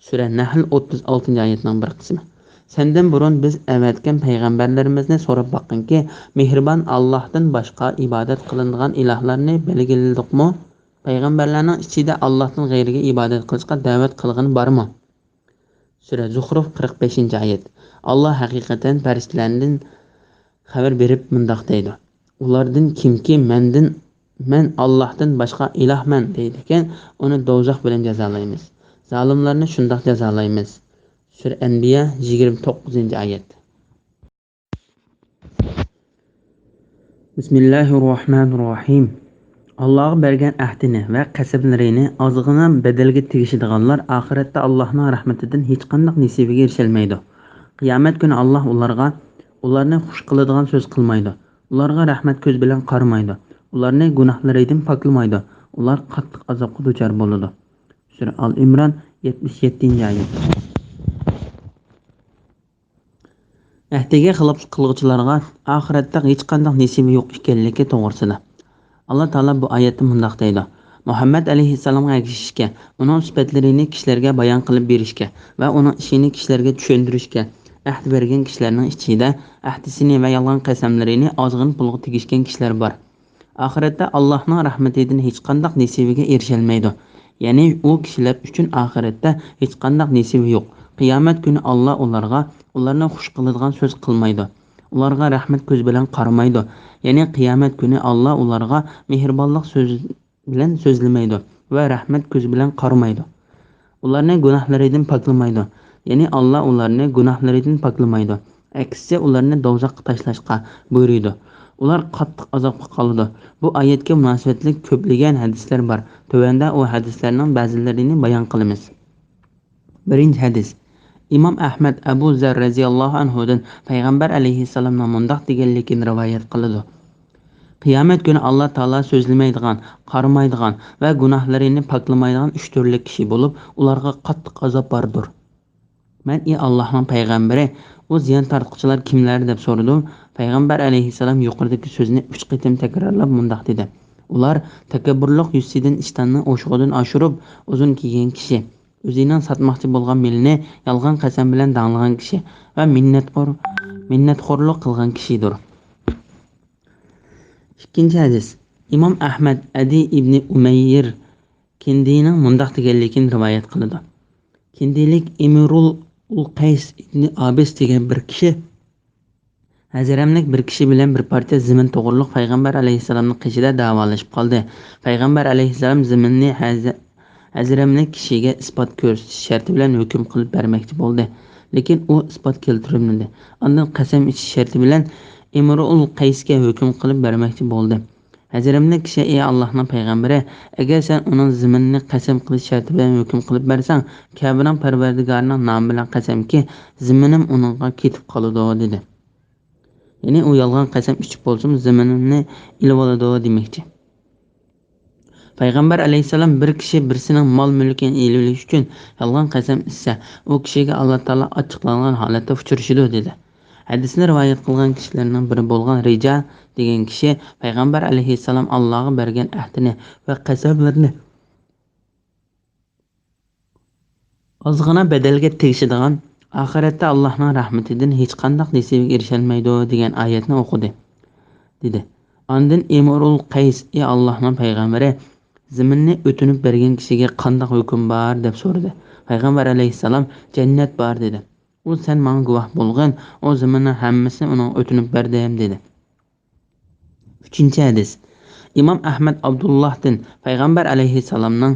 سۈرە نەھل، ئوتتۇز ئالتىنچى ئايەتنىڭ بىر قىسمى. سەندىن بۇرۇن بىز ئەۋەتكەن پەيغەمبەرلىرىمىزنى سوراپ باققىنكى، مېھرىبان ئاللاھتىن باشقا ئىبادەت قىلىنىدىغان ئىلاھلارنى بەلگىلىدۇقمۇ؟ پەيغەمبەرلەرنىڭ ئىچىدە ئاللاھتىن غەيرىگە ئىبادەت قىلىشقا دەۋەت قىلغىنى بارمۇ؟ سۈرە زۇخرۇف، قىرىق بەشىنچى ئايەت. ئاللا ھەقىقەتەن پەرىشتىلەردىن خەۋەر بېرىپ مۇنداق دەيدۇ: ئۇلاردىن كىمكى مەندىن، مەن ئاللاھتىن باشقا ئىلاھمەن دەيدىكەن، ئۇنى دوزاخ بىلەن جازالايمىز. زالىملارنى شۇنداق جازالايمىز. سۈرە ئەنبىيا، يىگىرمە توققۇزىنچى ئايەت. بىسمىللاھىررەھمانىررەھىم. ئاللاغا بەرگەن ئەھدىنى ۋە قەسەملىرىنى ئازغىنا بەدەلگە تېگىشىدىغانلار ئاخىرەتتە ئاللاھنىڭ رەھمىتىدىن ھېچقانداق نېسىۋىگە ئېرىشەلمەيدۇ. قىيامەت كۈنى ئاللاھ ئۇلارغا، ئۇلارنى خۇش قىلىدىغان سۆز قىلمايدۇ. ئۇلارغا رەھمەت كۆزى بىلەن قارىمايدۇ. ئۇلارنى گۇناھلىرىدىن پاكلىمايدۇ. ئۇلار قاتتىق ئازابقا دۇچار بولىدۇ. سۈرە ئال ئىمران، يەتمىش يەتتىنچى ئايەت. ئەھدىگە خىلاپلىق قىلغۇچىلارغا ئاخىرەتتە ھېچقانداق نېسىۋى يوق ئىكەنلىكى توغرىسىدا ئاللا تائالا بۇ ئايەتتە مۇنداق دەيدۇ: مۇھەممەد ئەلەيھىسسالامغا ئەگىشىشكە، ئۇنىڭ سۈپەتلىرىنى كىشىلەرگە بايان قىلىپ بېرىشكە ۋە ئۇنىڭ ئىشىنى كىشىلەرگە چۈشەندۈرۈشكە ئەھدە بەرگەن كىشىلەرنىڭ ئىچىدە ئەھدىسىنى ۋە يالغان قەسەملىرىنى ئازغىنە پۇلغا تېگىشكەن كىشىلەر بار. ئاخىرەتتە ئاللاھنىڭ رەھمىتىدىن ھېچقانداق نېسىۋىگە ئېرىشەلمەيدۇ. يەنى ئۇ كىشىلەر ئۈچۈن ئاخىرەتتە ھېچقانداق نېسىۋى يوق. قىيامەت كۈنى ئاللا ئۇلارغا، ئۇلارنى خۇش قىلىدىغان سۆز قىلمايدۇ. ئۇلارغا رەھمەت كۆزى بىلەن قارىمايدۇ. يەنى قىيامەت كۈنى ئاللا ئۇلارغا مېھرىبانلىق سۆز بىلەن سۆزلىمەيدۇ ۋە رەھمەت كۆزى بىلەن قارىمايدۇ. ئۇلارنى گۇناھلىرىدىن پاكلىمايدۇ. يەنى ئاللا ئۇلارنى گۇناھلىرىدىن پاكلىمايدۇ. ئەكسىچە ئۇلارنى دوزاخقا تاشلاشقا بۇيرۇيدۇ. ئۇلار قاتتىق ئازابقا قالىدۇ. بۇ ئايەتكە مۇناسىۋەتلىك كۆپلىگەن ھەدىسلەر بار. تۆۋەندە ئۇ ھەدىسلەرنىڭ بەزىلىرىنى بايان قىلىمىز. بىرىنچى ھەدىس. ئىمام ئەھمەد ئەبۇ زەر رەزىياللاھۇ ئەنھۇدىن پەيغەمبەر ئەلەيھىسسالامنىڭ مۇنداق دېگەنلىكىنى رىۋايەت قىلىدۇ: قىيامەت كۈنى ئاللا تائالا سۆزلىمەيدىغان، قارىمايدىغان ۋە گۇناھلىرىنى پاكلىمايدىغان ئۈچ تۈرلۈك كىشى بولۇپ، ئۇلارغا قاتتىق ئازاب باردۇر. مەن: «ئى ئاللاھنىڭ پەيغەمبىرى، ئۇ زىيان تارتقۇچىلار كىملەر؟» دەپ سورىدىم. پەيغەمبەر ئەلەيھىسسالام يۇقىرىدىكى سۆزنى ئۈچ قېتىم تەكرارلاپ مۇنداق دېدى: ئۇلار تەكەببۇرلۇق يۈزىسىدىن ئىشتاننى ئوشۇقىدىن ئاشۇرۇپ، ئۇزۇن كىيگەن كىشى، ئۆزىنىڭ ساتماقچى بولغان مېلىنى يالغان قەسەم بىلەن داڭلىغان كىشى ۋە مىننەتخور، مىننەتخورلۇق قىلغان كىشىدۇر. ئىككىنچى ھەدىس. ئىمام ئەھمەد ئەدى ئىبنى ئۇمەييىر كىندىنىڭ مۇنداق دېگەنلىكىنى رىۋايەت قىلىدۇ: كىندىلىك ئىمرۇل ئۇلقەيس ئىبنى ئابىس دېگەن بىر كىشى ھەزرەملىك بىر كىشى بىلەن بىر پارچە زېمىن توغرۇلۇق پەيغەمبەر ئەلەيھىسسالامنىڭ قېشىدا دەۋالىشىپ قالدى. پەيغەمبەر ئەلەيھىسسالام زېمىننى ھەزە-، ھەزرەملىك كىشىگە ئىسپات كۆرسىتىش شەرتى بىلەن ھۆكۈم قىلىپ بەرمەكچى بولدى. لېكىن ئۇ ئىسپات كەلتۈرمىدى. ئاندىن قەسەم ئىچىش شەرتى بىلەن ئىمرۇئۇل قەيسكە ھۆكۈم قىلىپ بەرمەكچى بولدى. ھەزرەملىك كىشى: «ئى ئاللاھنىڭ پەيغەمبىرى، ئەگەر سەن ئۇنىڭ زېمىنىنى قەسەم قىلىش شەرتى بىلەن ھۆكۈم قىلىپ بەرسەڭ، كەبىنىڭ پەرۋەردىگارىنىڭ نامى بىلەن قەسەمكى، زېمىنىم ئۇنىڭغا كېتىپ قالىدۇ» دېدى. يەنى ئۇ يالغان قەسەم ئىچىپ بولسىمۇ، زېمىنىمنى ئېلىۋالىدۇ دېمەكچى. پەيغەمبەر ئەلەيھىسسالام بىر كىشى بىرسىنىڭ مال-مۈلكىنى ئېلىۋېلىش ئۈچۈن يالغان قەسەم ئىچسە، ئۇ كىشىگە ئاللا تائالا ئاچچىقلانغان ھالەتتە ئۇچرىشىدۇ، دېدى. ھەدىسنى رىۋايەت قىلغان كىشىلەرنىڭ بىرى بولغان رىجا دېگەن كىشى پەيغەمبەر ئەلەيھىسسالام ئاللاغا بەرگەن ئەھدىنى ۋە قەسەملىرىنى ئازغىنا بەدەلگە تېگىشىدىغان، ئاخىرەتتە ئاللاھنىڭ رەھمىتىدىن ھېچقانداق نېسىۋىگە ئېرىشەلمەيدۇ دېگەن ئايەتنى ئوقۇدى، دېدى. ئاندىن ئىمرۇل قەيس: «ئى ئاللاھنىڭ پەيغەمبىرى، زېمىننى ئۆتۈنۈپ بەرگەن كىشىگە قانداق ھۆكۈم بار؟» دەپ سورىدى. پەيغەمبەر ئەلەيھىسسالام: «جەننەت بار» دېدى. ئۇ: «سەن ماڭا گۇۋاھ بولغىن، ئۇ زېمىننىڭ ھەممىسىنى ئۇنىڭغا ئۆتۈنۈپ بەردىم» دېدى. ئۈچىنچى ھەدىس. ئىمام ئەھمەد ئابدۇللاھتىن پەيغەمبەر ئەلەيھىسسالامنىڭ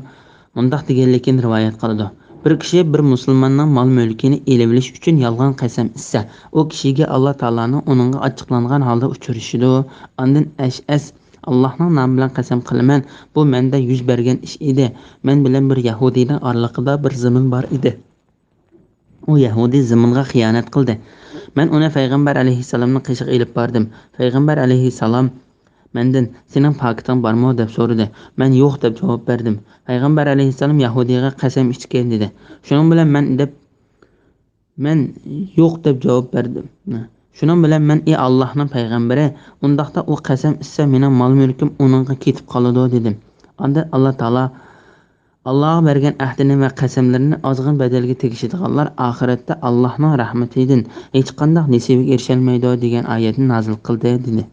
مۇنداق دېگەنلىكىنى رىۋايەت قىلىدۇ: بىر كىشى بىر مۇسۇلماننىڭ مال-مۈلكىنى ئېلىۋېلىش ئۈچۈن يالغان قەسەم ئىچسە، ئۇ كىشىگە ئاللا تائالانىڭ ئۇنىڭغا ئاچچىقلانغان ھالدا ئۇچرىشىدۇ. ئاندىن ئەشئەس: «ئاللاھنىڭ نامى بىلەن قەسەم قىلىمەن، بۇ مەندە يۈز بەرگەن ئىش ئىدى. مەن بىلەن بىر يەھۇدىينىڭ ئارىلىقىدا بىر زېمىن بار ئىدى. ئۇ يەھۇدىي زېمىنغا خىيانەت قىلدى. مەن ئۇنى پەيغەمبەر ئەلەيھىسسالامنىڭ قېشىغا ئېلىپ باردىم. پەيغەمبەر ئەلەيھىسسالام مەندىن: 'سېنىڭ پاكىتىڭ بارمۇ؟' دەپ سورىدى. مەن: 'يوق' دەپ جاۋاب بەردىم. پەيغەمبەر ئەلەيھىسسالام يەھۇدىيغا قەسەم ئىچكەن دېدى. شۇنىڭ بىلەن مەن دەپ، مەن يوق دەپ جاۋاب بەردىم. شۇنىڭ بىلەن مەن: 'ئى ئاللاھنىڭ پەيغەمبىرى، ئۇنداقتا ئۇ قەسەم ئىچسە، مېنىڭ مال-مۈلكۈم ئۇنىڭغا كېتىپ قالىدۇ' دېدىم. ئاندىن ئاللا تائالا ئاللاغا بەرگەن ئەھدىنى ۋە قەسەملىرىنى ئازغىنە بەدەلگە تېگىشىدىغانلار ئاخىرەتتە ئاللاھنىڭ رەھمىتىدىن ھېچقانداق نېسىۋىگە ئېرىشەلمەيدۇ دېگەن ئايەتنى نازىل قىلدى، دېدى.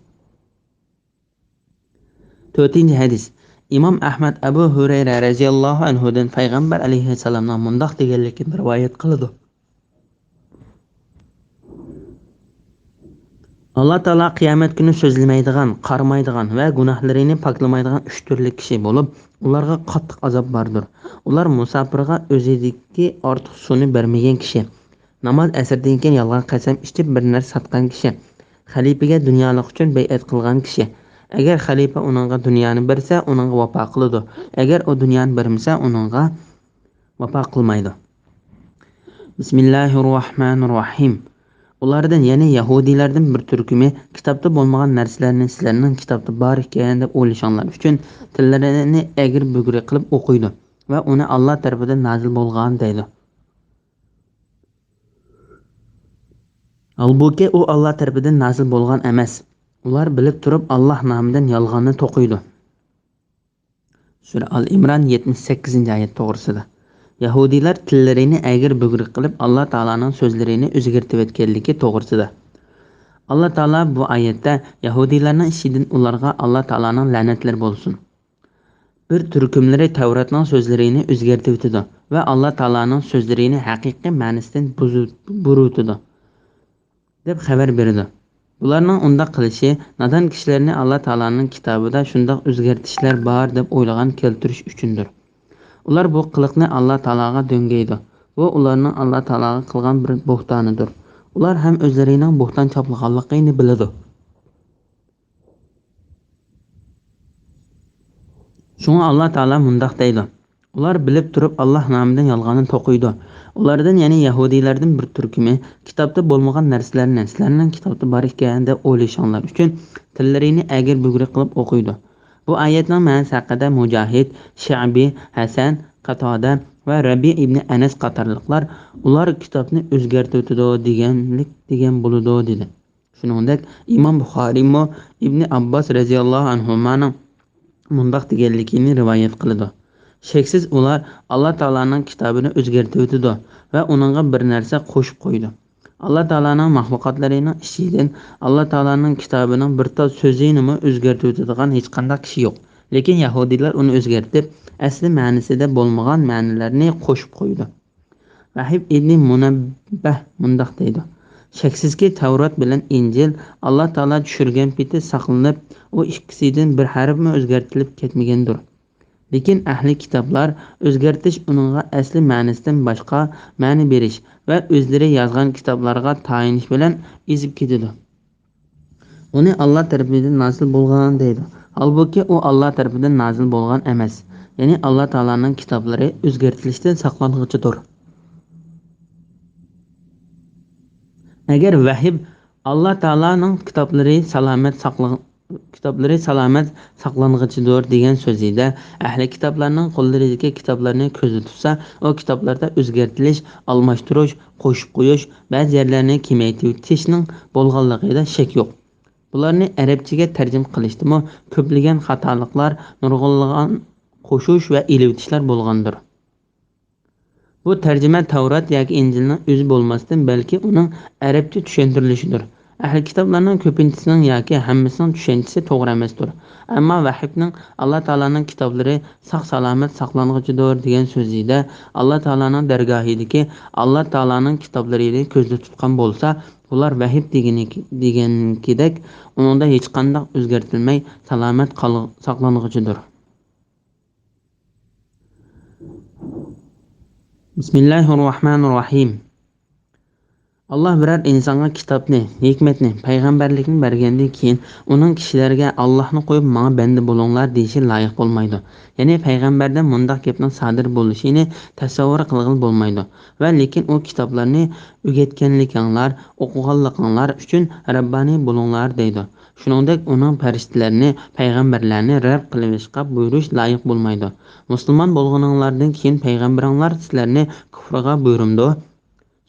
تۆتىنچى ھەدىس. ئىمام ئەھمەد ئەبۇ ھۇرەيرە رەزىياللاھۇ ئەنھۇدىن پەيغەمبەر ئەلەيھىسسالامنىڭ مۇنداق دېگەنلىكىنى رىۋايەت قىلىدۇ. ئاللا تائالا قىيامەت كۈنى سۆزلىمەيدىغان، قارىمايدىغان ۋە گۇناھلىرىنى پاكلىمايدىغان ئۈچ تۈرلۈك كىشى بولۇپ، ئۇلارغا قاتتىق ئازاب باردۇر. ئۇلار مۇساپىرغا ئۆزىدىكى ئارتۇق سۇنى بەرمىگەن كىشى، ناماز ئەسىردىن كېيىن يالغان قەسەم ئىچىپ بىر نەرسە ساتقان كىشى، خەلىپىگە دۇنيالىق ئۈچۈن بەيئەت قىلغان كىشى. ئەگەر خەلىپە ئۇنىڭغا دۇنيانى بەرسە، ئۇنىڭغا ۋاپا قىلىدۇ. ئەگەر ئۇ دۇنيانى بەرمىسە، ئۇنىڭغا ۋاپا قىلمايدۇ. بىسمىللاھىررەھمانىررەھىم. ئۇلاردىن، يەنى يەھۇدىيلاردىن بىر تۈركۈمى كىتابتا بولمىغان نەرسىلەرنى سىلەرنىڭ كىتابتا بار ئىكەن دەپ ئويلىشىڭلار ئۈچۈن تىللىرىنى ئەگرى-بۈگرى قىلىپ ئوقۇيدۇ ۋە ئۇنى ئاللا تەرىپىدىن نازىل بولغان دەيدۇ. ھالبۇكى، ئۇ ئاللا تەرىپىدىن نازىل بولغان ئەمەس. ئۇلار بىلىپ تۇرۇپ ئاللا نامىدىن يالغاننى توقۇيدۇ. سۈرە ئال ئىمران، يەتمىش سەككىزىنچى ئايەت توغرىسىدا. يەھۇدىيلار تىللىرىنى ئەگرى-بۈگرى قىلىپ، ئاللا تائالانىڭ سۆزلىرىنى ئۆزگەرتىۋەتكەنلىكى توغرىسىدا. ئاللا تائالا بۇ ئايەتتە يەھۇدىيلارنىڭ ئىشىدىن ئۇلارغا ئاللا تائالانىڭ لەنەتلىرى بولسۇن. بىر تۈركۈملىرى تەۋراتنىڭ سۆزلىرىنى ئۆزگەرتىۋېتىدۇ ۋە ئاللا تائالانىڭ سۆزلىرىنى ھەقىقىي مەنىسىدىن بۇزۇپ، بۇرۇۋېتىدۇ، دەپ خەۋەر بېرىدۇ. بۇلارنىڭ ئۇنداق قىلىشى نادان كىشىلەرنى ئاللا تائالانىڭ كىتابىدا شۇنداق ئۆزگەرتىشلەر بار دەپ ئويلىغان كەلتۈرۈش ئۈچۈندۇر. ئۇلار بۇ قىلىقنى ئاللا تائالاغا دۆڭگەيدۇ. بۇ ئۇلارنىڭ ئاللا تائالاغا قىلغان بىر بوھتانىدۇر. ئۇلار ھەم ئۆزلىرىنىڭ بوھتان چاپلىغانلىقىنى بىلىدۇ. شۇڭا ئاللا تائالا مۇنداق دەيدۇ: ئۇلار بىلىپ تۇرۇپ ئاللا نامىدىن يالغاننى توقۇيدۇ. ئۇلاردىن، يەنى يەھۇدىيلاردىن بىر تۈركۈمى كىتابتا بولمىغان نەرسىلەرنى سىلەرنىڭ كىتابتا بار ئىكەن دەپ ئويلىشىڭلار ئۈچۈن تىللىرىنى ئەگرى-بۈگرى قىلىپ ئوقۇيدۇ. بۇ ئايەتنىڭ مەنىسى ھەققىدە مۇجاھىد، شەئبى، ھەسەن، قاتادە ۋە رەبىئە ئىبنى ئەنەس قاتارلىقلار، ئۇلار كىتابنى ئۆزگەرتىۋېتىدۇ دېگەنلىك دېگەن بولىدۇ، دېدى. شۇنىڭدەك ئىمام بۇخارىيمۇ ئىبنى ئابباس رەزىياللاھۇ ئەنھۇمانىڭ مۇنداق دېگەنلىكىنى رىۋايەت قىلىدۇ: شەكسىز ئۇلار ئاللا تائالانىڭ كىتابىنى ئۆزگەرتىۋېتىدۇ ۋە ئۇنىڭغا بىر نەرسە قوشۇپ قويىدۇ. ئاللا تائالانىڭ مەخلۇقاتلىرىنىڭ ئىچىدىن ئاللا تائالانىڭ كىتابىنىڭ بىر تال سۆزىنىمۇ ئۆزگەرتىۋېتىدىغان ھېچقانداق كىشى يوق. لېكىن يەھۇدىيلار ئۇنى ئۆزگەرتىپ، ئەسلى مەنىسىدە بولمىغان مەنىلەرنى قوشۇپ قويىدۇ. ۋەھىب ئىبنى مۇنەببەھ مۇنداق دەيدۇ: شەكسىزكى، تەۋرات بىلەن ئىنجىل ئاللا تائالا چۈشۈرگەن پېتى ساقلىنىپ، ئۇ ئىككىسىدىن بىر ھەرپمۇ ئۆزگەرتىلىپ كەتمىگەندۇر. لېكىن ئەھلى كىتابلار ئۆزگەرتىش، ئۇنىڭغا ئەسلى مەنىسىدىن باشقا مەنە بېرىش ۋە ئۆزلىرى يازغان كىتابلارغا تايىنىش بىلەن ئېزىپ كېتىدۇ. ئۇنى ئاللا تەرىپىدىن نازىل بولغان دەيدۇ. ھالبۇكى، ئۇ ئاللا تەرىپىدىن نازىل بولغان ئەمەس. يەنى ئاللا تائالانىڭ كىتابلىرى ئۆزگەرتىلىشتىن ساقلانغۇچىدۇر. ئەگەر ۋەھىب ئاللا تائالانىڭ كىتابلىرى سالامەت ساقلىغ-، كىتابلىرى سالامەت ساقلانغۇچىدۇر دېگەن سۆزىدە، ئەھلى كىتابلارنىڭ قوللىرىدىكى كىتابلارنى كۆزدە تۇتسا، ئۇ كىتابلاردا ئۆزگەرتىلىش، ئالماشتۇرۇش، قوشۇپ قويۇش، بەزى يەرلەرنى كېمەيتىۋېتىشنىڭ بولغانلىقىدا شەك يوق. بۇلارنى ئەرەبچىگە تەرجىمە قىلىشتىمۇ كۆپلىگەن خاتالىقلار، نۇرغۇنلىغان قوشۇش ۋە ئېلىۋېتىشلار بولغاندۇر. بۇ تەرجىمە تەۋرات ياكى ئىنجىلنىڭ ئۆزى بولماستىن، بەلكى ئۇنىڭ ئەرەبچە چۈشەندۈرۈلۈشىدۇر. ئەھلى كىتابلارنىڭ كۆپىنچىسىنىڭ ياكى ھەممىسىنىڭ چۈشەنچىسى توغرا ئەمەستۇر. ئەمما ۋەھىبنىڭ ئاللا تائالانىڭ كىتابلىرى ساق-سالامەت ساقلانغۇچىدۇر دېگەن سۆزىدە، ئاللا تائالانىڭ دەرگاھىدىكى ئاللا تائالانىڭ كىتابلىرىنى كۆزدە تۇتقان بولسا، بۇلار ۋەھىب دېگىنى-، دېگەنكىدەك، ئۇنىڭدا ھېچقانداق ئۆزگەرتىلمەي سالامەت قال-، ساقلانغۇچىدۇر. بىسمىللاھىررەھمانىررەھىم. ئاللا بىرەر ئىنسانغا كىتابنى، ھېكمەتنى، پەيغەمبەرلىكنى بەرگەندىن كېيىن، ئۇنىڭ كىشىلەرگە «ئاللاھنى قويۇپ، ماڭا بەندە بولۇڭلار» دېيىشى لايىق بولمايدۇ. يەنى پەيغەمبەردىن مۇنداق گەپنىڭ سادىر بولۇشىنى تەسەۋۋۇر قىلغىلى بولمايدۇ. ۋە لېكىن ئۇ كىتابلارنى ئۆگەتكەنلىكىڭلار، ئوقۇغانلىقىڭلار ئۈچۈن رەببانىي بولۇڭلار دەيدۇ. شۇنىڭدەك ئۇنىڭ پەرىشتىلەرنى، پەيغەمبەرلەرنى رەب قىلىۋېلىشقا بۇيرۇش لايىق بولمايدۇ. مۇسۇلمان بولغىنىڭلاردىن كېيىن پەيغەمبىرىڭلار سىلەرنى كۇفرىغا بۇيرۇمدۇ؟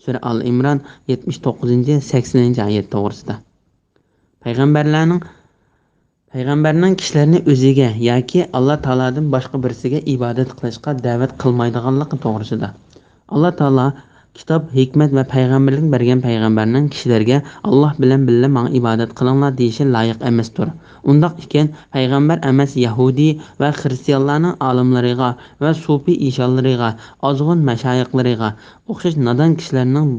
سۈرە ئال ئىمران، يەتمىش توققۇزىنچى، سەكسىنىنچى ئايەت توغرىسىدا. پەيغەمبەرلەرنىڭ پەيغەمبەرنىڭ كىشىلەرنى ئۆزىگە ياكى ئاللا تائالادىن باشقا بىرسىگە ئىبادەت قىلىشقا دەۋەت قىلمايدىغانلىقى توغرىسىدا. ئاللا تائالا كىتاب، ھېكمەت ۋە پەيغەمبەرلىك بەرگەن پەيغەمبەرنىڭ كىشىلەرگە «ئاللا بىلەن بىللە ماڭا ئىبادەت قىلىڭلار» دېيىشى لايىق ئەمەستۇر. ئۇنداق ئىكەن، پەيغەمبەر ئەمەس يەھۇدىي ۋە خىرىستىيانلارنىڭ ئالىملىرىغا ۋە سۇپى ئىشانلىرىغا، ئازغۇن مەشايىخلىرىغا ئوخشاش نادان كىشىلەرنىڭ،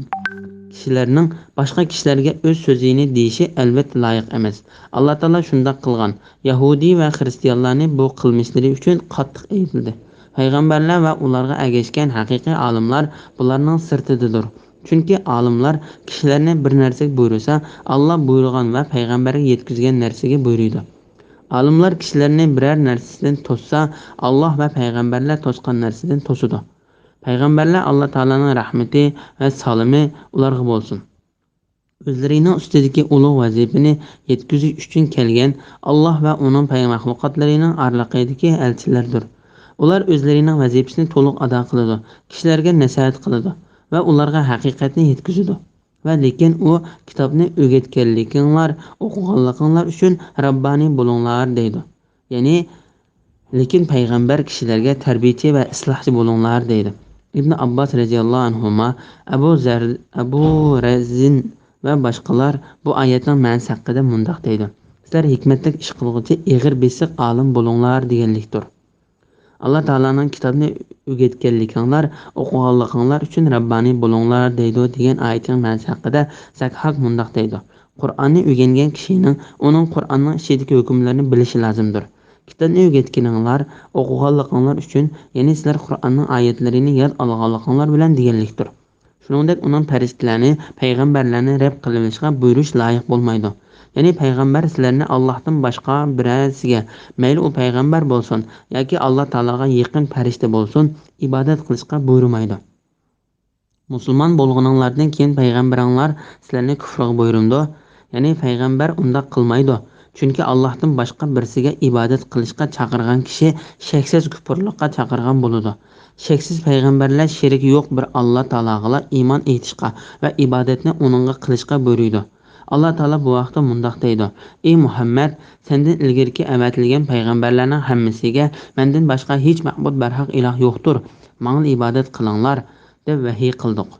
كىشىلەرنىڭ باشقا كىشىلەرگە ئۆز سۆزىنى دېيىشى ئەلۋەتتە لايىق ئەمەس. ئاللا تائالا شۇنداق قىلغان. يەھۇدىي ۋە خىرىستىيانلارنى بۇ قىلمىشلىرى ئۈچۈن قاتتىق ئەيىبلىدى. پەيغەمبەرلەر ۋە ئۇلارغا ئەگەشكەن ھەقىقىي ئالىملار بۇلارنىڭ سىرتىدىدۇر. چۈنكى ئالىملار كىشىلەرنى بىر نەرسىگە بۇيرۇسا، ئاللا بۇيرۇغان ۋە پەيغەمبەرگە يەتكۈزگەن نەرسىگە بۇيرۇيدۇ. ئالىملار كىشىلەرنى بىرەر نەرسىدىن توسسا، ئاللا ۋە پەيغەمبەرلەر توسقان نەرسىدىن توسىدۇ. پەيغەمبەرلەر، ئاللا تائالانىڭ رەھمىتى ۋە سالىمى ئۇلارغا بولسۇن، ئۆزلىرىنىڭ ئۈستىدىكى ئۇلۇغ ۋەزىپىنى يەتكۈزۈش ئۈچۈن كەلگەن ئاللا ۋە ئۇنىڭ پەي-، مەخلۇقاتلىرىنىڭ ئارىلىقىدىكى ئەلچىلەردۇر. ئۇلار ئۆزلىرىنىڭ ۋەزىپىسىنى تولۇق ئادا قىلىدۇ، كىشىلەرگە نەسىھەت قىلىدۇ ۋە ئۇلارغا ھەقىقەتنى يەتكۈزىدۇ. ۋە لېكىن ئۇ كىتابنى ئۆگەتكەنلىكىڭلار، ئوقۇغانلىقىڭلار ئۈچۈن رەببانىي بولۇڭلار دەيدۇ. يەنى، لېكىن پەيغەمبەر كىشىلەرگە تەربىيىچى ۋە ئىسلاھچى بولۇڭلار دەيدۇ. ئىبن ئابباس رەزىياللاھۇ ئەنھۇما، ئەبۇ زەر، ئەبۇ رەزىن ۋە باشقىلار بۇ ئايەتنىڭ مەنىسى ھەققىدە مۇنداق دەيدۇ: سىلەر ھېكمەتلىك ئىش قىلغۇچى ئېغىر بېسىق ئالىم بولۇڭلار دېگەنلىكتۇر. ئاللا تائالانىڭ كىتابنى ئۆگەتكەنلىكىڭلار، ئوقۇغانلىقىڭلار ئۈچۈن رەببانىي بولۇڭلار دەيدۇ دېگەن ئايىتىنىڭ مەنىسى ھەققىدە زەكھاك مۇنداق دەيدۇ: قۇرئاننى ئۆگەنگەن كىشىنىڭ ئۇنىڭ قۇرئاننىڭ ئىچىدىكى ھۆكۈملىرىنى بىلىشى لازىمدۇر. كىتابنى ئۆگەتكىنىڭلار، ئوقۇغانلىقىڭلار ئۈچۈن، يەنى سىلەر قۇرئاننىڭ ئايەتلىرىنى ياد ئالغانلىقىڭلار بىلەن دېگەنلىكتۇر. شۇنىڭدەك ئۇنىڭ پەرىشتىلەرنى، پەيغەمبەرلەرنى رەب قىلىۋېلىشقا بۇيرۇش لايىق بولمايدۇ. يەنى پەيغەمبەر سىلەرنى ئاللاھتىن باشقا بىرەرسىگە، مەيلى ئۇ پەيغەمبەر بولسۇن ياكى ئاللا تائالاغا يېقىن پەرىشتە بولسۇن، ئىبادەت قىلىشقا بۇيرۇمايدۇ. مۇسۇلمان بولغىنىڭلاردىن كېيىن پەيغەمبىرىڭلار سىلەرنى كۇفرغا بۇيرۇمدۇ؟ يەنى پەيغەمبەر ئۇنداق قىلمايدۇ. چۈنكى ئاللاھتىن باشقا بىرسىگە ئىبادەت قىلىشقا چاقىرغان كىشى شەكسىز كۇپۇرلۇققا چاقىرغان بولىدۇ. شەكسىز پەيغەمبەرلەر شېرىكى يوق بىر ئاللا تائالاغىلا ئىمان ئېيتىشقا ۋە ئىبادەتنى ئۇنىڭغا قىلىشقا بۇيرۇيدۇ. ئاللا تائالا بۇ ھەقتە مۇنداق دەيدۇ: ئى مۇھەممەد، سەندىن ئىلگىرىكى ئەۋەتىلگەن پەيغەمبەرلەرنىڭ ھەممىسىگە مەندىن باشقا ھېچ مەبۇد بەرھەق ئىلاھ يوقتۇر، ماڭىلا ئىبادەت قىلىڭلار، دەپ ۋەھىي قىلدۇق.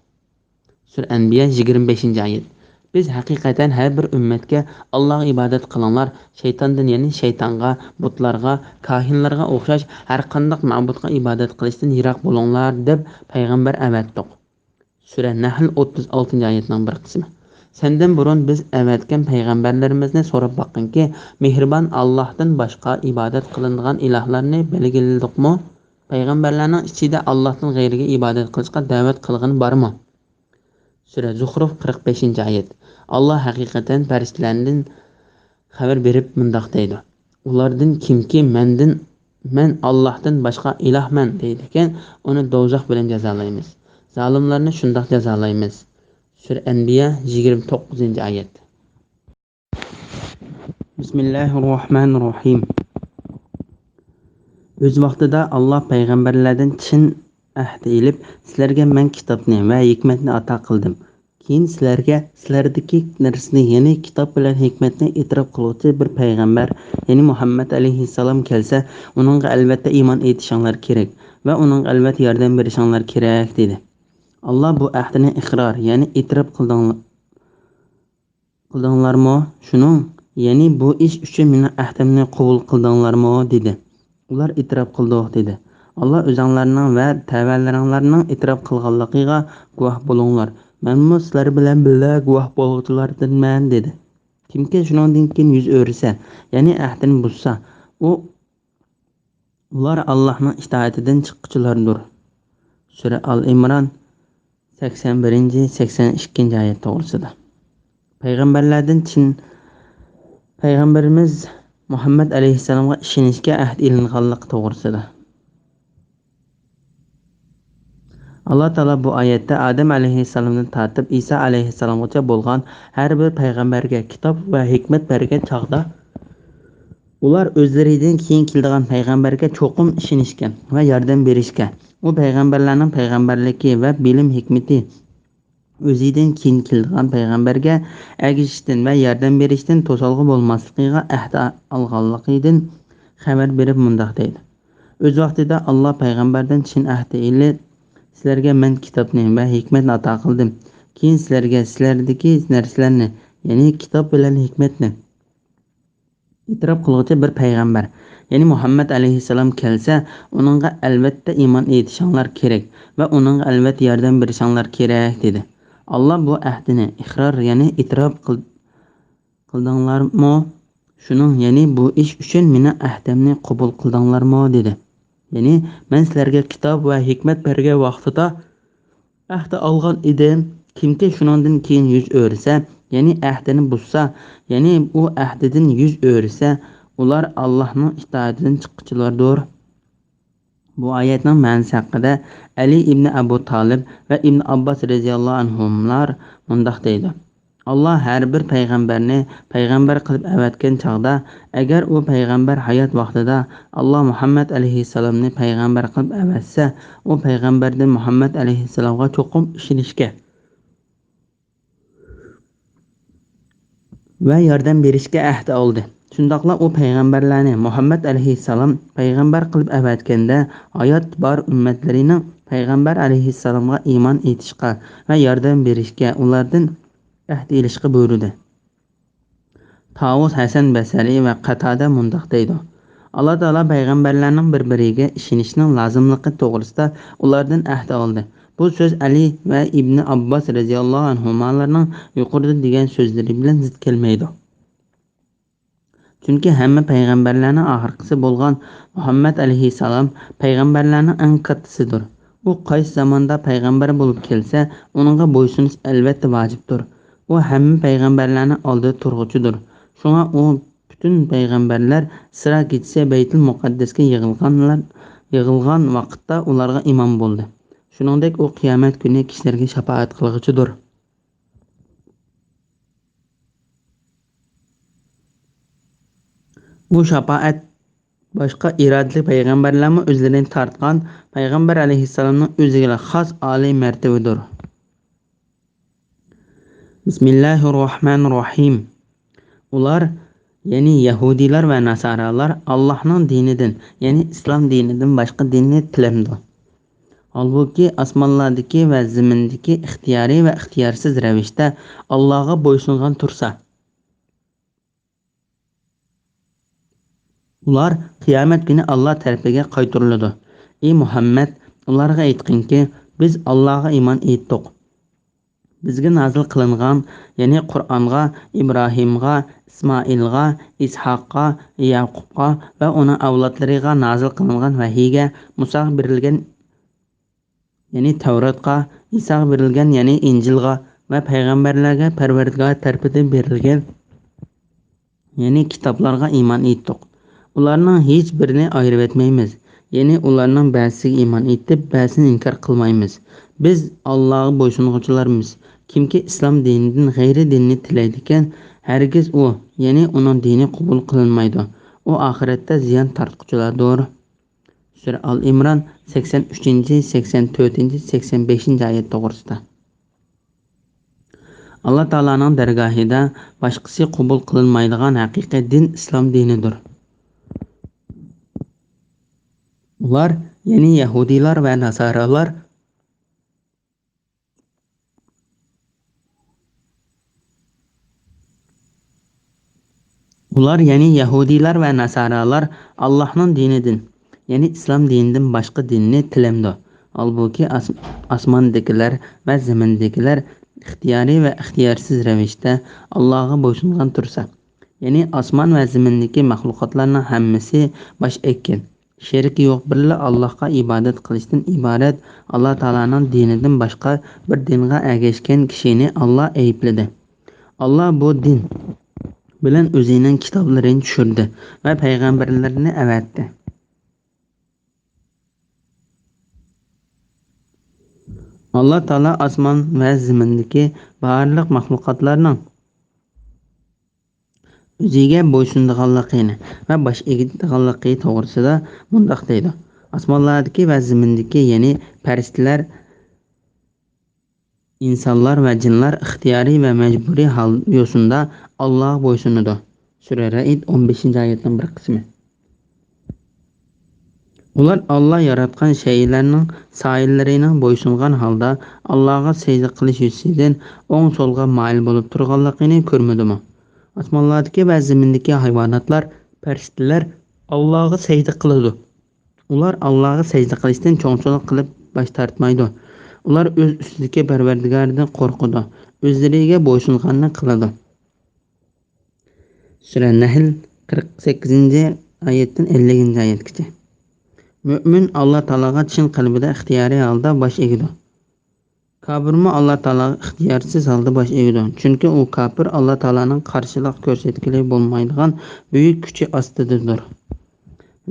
سۈرە ئەنبىيا، يىگىرمە بەشىنچى ئايەت. بىز ھەقىقەتەن ھەر بىر ئۈممەتكە «ئاللاغا ئىبادەت قىلىڭلار، شەيتاندىن، يەنى شەيتانغا، بۇتلارغا، كاھىنلارغا ئوخشاش ھەر قانداق مەبۇدقا ئىبادەت قىلىشتىن يىراق بولۇڭلار» دەپ پەيغەمبەر ئەۋەتتۇق. سۈرە نەھل، ئوتتۇز ئالتىنچى ئايەتنىڭ بىر قىسمى. سەندىن بۇرۇن بىز ئەۋەتكەن پەيغەمبەرلىرىمىزنى سوراپ باققىنكى، مېھرىبان ئاللاھتىن باشقا ئىبادەت قىلىنىدىغان ئىلاھلارنى بەلگىلىدۇقمۇ؟ پەيغەمبەرلەرنىڭ ئىچىدە ئاللاھتىن غەيرىگە ئىبادەت قىلىشقا دەۋەت قىلغىنى بارمۇ؟ سۈرە زۇخرۇف، قىرىق بەشىنچى ئايەت. ئاللا ھەقىقەتەن پەرىشتىلەردىن خەۋەر بېرىپ مۇنداق دەيدۇ: ئۇلاردىن كىمكى مەندىن، مەن ئاللاھتىن باشقا ئىلاھمەن دەيدىكەن، ئۇنى دوزاخ بىلەن جازالايمىز. زالىملارنى شۇنداق جازالايمىز. سۈرە ئەنبىيا، يىگىرمە توققۇزىنچى ئايەت. بىسمىللاھىررەھمانىررەھىم. ئۆز ۋاقتىدا ئاللا پەيغەمبەرلەردىن چىن ئەھدى ئېلىپ، سىلەرگە مەن كىتابنى ۋە ھېكمەتنى ئاتا قىلدىم. كېيىن سىلەرگە سىلەردىكى نەرسىنى، يەنى كىتاب بىلەن ھېكمەتنى ئېتىراپ قىلغۇچى بىر پەيغەمبەر، يەنى مۇھەممەد ئەلەيھىسسالام كەلسە، ئۇنىڭغا ئەلۋەتتە ئىمان ئېيتىشىڭلار كېرەك ۋە ئۇنىڭغا ئەلۋەتتە ياردەم بېرىشىڭلار كېرەك، دېدى. ئاللا بۇ ئەھدىنى ئىقرار، يەنى ئېتىراپ قىلدىڭلار، قىلدىڭلارمۇ؟ شۇنىڭ، يەنى بۇ ئىش ئۈچۈن مېنىڭ ئەھدىمنى قوبۇل قىلدىڭلارمۇ؟ دېدى. ئۇلار ئېتىراپ قىلدۇق، دېدى. ئاللا ئۆزۈڭلارنىڭ ۋە تەۋەلىرىڭلارنىڭ ئېتىراپ قىلغانلىقىغا گۇۋاھ بولۇڭلار. مەنمۇ سىلەر بىلەن بىللە گۇۋاھ بولغۇچىلاردىنمەن، دېدى. كىمكى شۇنىڭدىن كېيىن يۈز ئۆرۈسە، يەنى ئەھدىنى بۇزسا، ئۇ، ئۇلار ئاللانىڭ ئىتائىتىدىن چىققۇچىلاردۇر. سۈرە ئال ئىمران، سەكسەن بىرىنچى، سەكسەن ئىككىنچى ئايەت توغرىسىدا. پەيغەمبەرلەردىن چىن پەيغەمبىرىمىز مۇھەممەد ئەلەيھىسسالامغا ئىشىنىشكە ئەھد ئېلىنغانلىقى توغرىسىدا. ئاللا تائالا بۇ ئايەتتە ئادەم ئەلەيھىسسالامدىن تارتىپ ئىسا ئەلەيھىسسالامغىچە بولغان ھەر بىر پەيغەمبەرگە كىتاب ۋە ھېكمەت بەرگەن چاغدا، ئۇلار ئۆزلىرىدىن كېيىن كېلىدىغان پەيغەمبەرگە چوقۇم ئىشىنىشكە ۋە ياردەم بېرىشكە، ئۇ پەيغەمبەرلەرنىڭ پەيغەمبەرلىكى ۋە بىلىم ھېكمىتى ئۆزىدىن كېيىن كېلىدىغان پەيغەمبەرگە ئەگىشىشتىن ۋە ياردەم بېرىشتىن توسالغۇ بولماسلىقىغا ئەھدى ئالغانلىقىدىن خەۋەر بېرىپ مۇنداق دەيدۇ: ئۆز ۋاقتىدا ئاللا پەيغەمبەردىن چىن ئەھدى ئېلىپ، سىلەرگە مەن كىتابنى ۋە ھېكمەتنى ئاتا قىلدىم. كېيىن سىلەرگە سىلەردىكى نەرسىلەرنى، يەنى كىتاب بىلەن ھېكمەتنى ئېتىراپ قىلغۇچى بىر پەيغەمبەر، يەنى مۇھەممەد ئەلەيھىسسالام كەلسە، ئۇنىڭغا ئەلۋەتتە ئىمان ئېيتىشىڭلار كېرەك ۋە ئۇنىڭغا ئەلۋەتتە ياردەم بېرىشىڭلار كېرەك، دېدى. ئاللا بۇ ئەھدىنى ئىقرار، يەنى ئېتىراپ قىل-، قىلدىڭلارمۇ؟ شۇنىڭ، يەنى بۇ ئىش ئۈچۈن مېنىڭ ئەھدىمنى قوبۇل قىلدىڭلارمۇ؟ دېدى. يەنى مەن سىلەرگە كىتاب ۋە ھېكمەت بەرگەن ۋاقتىدا ئەھدى ئالغان ئىدىم. كىمكى شۇنىڭدىن كېيىن يۈز ئۆرۈسە، يەنى ئەھدىنى بۇزسا، يەنى ئۇ ئەھدىدىن يۈز ئۆرۈسە، ئۇلار ئاللاھنىڭ ئىتائىتىدىن چىققۇچىلاردۇر. بۇ ئايەتنىڭ مەنىسى ھەققىدە ئەلى ئىبنى ئەبۇ تالىب ۋە ئىبن ئابباس رەزىياللاھۇ ئەنھۇملار مۇنداق دەيدۇ: ئاللا ھەر بىر پەيغەمبەرنى پەيغەمبەر قىلىپ ئەۋەتكەن چاغدا، ئەگەر ئۇ پەيغەمبەر ھايات ۋاقتىدا ئاللا مۇھەممەد ئەلەيھىسسالامنى پەيغەمبەر قىلىپ ئەۋەتسە، ئۇ پەيغەمبەردىن مۇھەممەد ئەلەيھىسسالامغا چوقۇم ئىشىنىشكە ۋە ياردەم بېرىشكە ئەھدى ئالدى. شۇنداقلا ئۇ پەيغەمبەرلەرنى مۇھەممەد ئەلەيھىسسالام پەيغەمبەر قىلىپ ئەۋەتكەندە، ھايات بار ئۈممەتلىرىنىڭ پەيغەمبەر ئەلەيھىسسالامغا ئىمان ئېيتىشقا ۋە ياردەم بېرىشكە ئۇلاردىن ئەھدى ئېلىشقا بۇيرۇدى. تاۋۇس ھەسەن بەسرى ۋە قاتادە مۇنداق دەيدۇ: ئاللا تائالا پەيغەمبەرلەرنىڭ بىر-بىرىگە ئىشىنىشنىڭ لازىملىقى توغرىسىدا ئۇلاردىن ئەھدى ئالدى. بۇ سۆز ئەلى ۋە ئىبنى ئابباس رەزىياللاھۇ ئەنھۇمالارنىڭ يۇقىرىدا دېگەن سۆزلىرى بىلەن زىت كەلمەيدۇ. چۈنكى ھەممە پەيغەمبەرلەرنىڭ ئاخىرقىسى بولغان مۇھەممەد ئەلەيھىسسالام پەيغەمبەرلەرنىڭ ئەڭ كاتتىسىدۇر. ئۇ قايسى زاماندا پەيغەمبەر بولۇپ كەلسە، ئۇنىڭغا بويسۇنۇش ئەلۋەتتە ۋاجىپتۇر. ئۇ ھەممە پەيغەمبەرلەرنىڭ ئالدىدا تۇرغۇچىدۇر. شۇڭا ئۇ پۈتۈن پەيغەمبەرلەر ئىسرا كېچىسى بەيتۇل مۇقەددەسكە يىغىلغانلار، يىغىلغان ۋاقىتتا ئۇلارغا ئىمام بولدى. شۇنىڭدەك ئۇ قىيامەت كۈنى كىشىلەرگە شاپائەت قىلغۇچىدۇر. بۇ شاپائەت باشقا ئىرادىلىك پەيغەمبەرلەرمۇ ئۆزلىرىنى تارتقان پەيغەمبەر ئەلەيھىسسالامنىڭ ئۆزىگىلا خاس ئالىي مەرتىۋىدۇر. بىسمىللاھىررەھمانىررەھىم. ئۇلار، يەنى يەھۇدىيلار ۋە ناسارالار ئاللاھنىڭ دىنىدىن، يەنى ئىسلام دىنىدىن باشقا دىننى تىلەمدۇ؟ ھالبۇكى، ئاسمانلاردىكى ۋە زېمىندىكى ئىختىيارىي ۋە ئىختىيارسىز رەۋىشتە ئاللاغا بويسۇنغان تۇرسا، ئۇلار قىيامەت كۈنى ئاللا تەرىپىگە قايتۇرۇلىدۇ. ئى مۇھەممەد، ئۇلارغا ئېيتقىنكى، بىز ئاللاغا ئىمان ئېيتتۇق. بىزگە نازىل قىلىنغان، يەنى قۇرئانغا، ئىبراھىمغا، ئىسمائىلغا، ئىسھاققا، يەقۇبقا ۋە ئۇنىڭ ئەۋلادلىرىغا نازىل قىلىنغان ۋەھىيگە، مۇساغا بېرىلگەن، يەنى تەۋراتقا، ئىساغا بېرىلگەن، يەنى ئىنجىلغا ۋە پەيغەمبەرلەرگە پەرۋەردىگار تەرىپىدىن بېرىلگەن، يەنى كىتابلارغا ئىمان ئېيتتۇق. ئۇلارنىڭ ھېچ بىرىنى ئايرىۋەتمەيمىز. يەنى ئۇلارنىڭ بەزىسىگە ئىمان ئېيتىپ، بەزىسىنى ئىنكار قىلمايمىز. بىز ئاللاغا بويسۇنغۇچىلارمىز. كىمكى ئىسلام دىنىدىن غەيرىي دىننى تىلەيدىكەن، ھەرگىز ئۇ، يەنى ئۇنىڭ دىنى قوبۇل قىلىنمايدۇ. ئۇ ئاخىرەتتە زىيان تارتقۇچىلاردۇر. سۈرە ئال ئىمران سەكسەن ئۈچىنچى، سەكسەن تۆتىنچى، سەكسەن بەشىنچى ئايەت توغرىسىدا. ئاللا تائالانىڭ دەرگاھىدا باشقىسى قوبۇل قىلىنمايدىغان ھەقىقىي دىن ئىسلام دىنىدۇر. ئۇلار، يەنى يەھۇدىيلار ۋە ناسارالار، ئۇلار، يەنى يەھۇدىيلار ۋە ناسارالار ئاللاھنىڭ دىنىدىن، يەنى ئىسلام دىنىدىن باشقا دىننى تىلەمدۇ؟ ھالبۇكى، ئاس-، ئاسماندىكىلەر ۋە زېمىندىكىلەر ئىختىيارىي ۋە ئىختىيارسىز رەۋىشتە ئاللاغا بويسۇنغان تۇرسا، يەنى ئاسمان ۋە زېمىندىكى مەخلۇقاتلارنىڭ ھەممىسى باش ئەگكەن، شېرىكى يوق، بىرلا ئاللاھقا ئىبادەت قىلىشتىن ئىبارەت ئاللا تائالانىڭ دىنىدىن باشقا بىر دىنغا ئەگەشكەن كىشىنى ئاللا ئەيىبلىدى. ئاللا بۇ دىن بىلەن ئۆزىنىڭ كىتابلىرىنى چۈشۈردى ۋە پەيغەمبەرلىرىنى ئەۋەتتى. ئاللا تائالا ئاسمان ۋە زېمىندىكى بارلىق مەخلۇقاتلارنىڭ ئۆزىگە بويسۇنىدىغانلىقىنى ۋە باش ئېگىدىغانلىقى توغرىسىدا مۇنداق دەيدۇ: ئاسمانلاردىكى ۋە زېمىندىكى، يەنى پەرىشتىلەر، ئىنسانلار ۋە جىنلار ئىختىيارىي ۋە مەجبۇرىي ھال يوسۇندا ئاللاغا بويسۇنىدۇ. سۈرە رەئد، ئون بەشىنچى ئايەتنىڭ بىر قىسمى. ئۇلار ئاللا ياراتقان شەيئىلەرنىڭ سايىلىرىنىڭ بويسۇنغان ھالدا ئاللاغا سەجدە قىلىش يۈزىسىدىن ئوڭ-سولغا مايىل بولۇپ تۇرغانلىقىنى كۆرمىدىمۇ؟ ئاسمانلاردىكى ۋە زېمىندىكى ھايۋاناتلار، پەرىشتىلەر ئاللاغا سەجدە قىلىدۇ. ئۇلار ئاللاغا سەجدە قىلىشتىن چوڭچىلىق قىلىپ باش تارتمايدۇ. ئۇلار ئۆز ئۈستىدىكى پەرۋەردىگارىدىن قورقىدۇ، ئۆزلىرىگە بويسۇنغاننى قىلىدۇ. سۈرە نەھل، قىرىق سەككىزىنچى ئايەتتىن ئەللىكىنچى ئايەتكىچە. مۆمىن ئاللا تائالاغا چىن قەلبىدە ئىختىيارىي ھالدا باش ئېگىدۇ. كاپىرمۇ ئاللا تائالاغا ئىختىيارسىز ھالدا باش ئېگىدۇ، چۈنكى ئۇ كاپىر ئاللا تائالانىڭ قارشىلىق كۆرسەتكىلى بولمايدىغان بۈيۈك كۈچى ئاستىدىدۇر.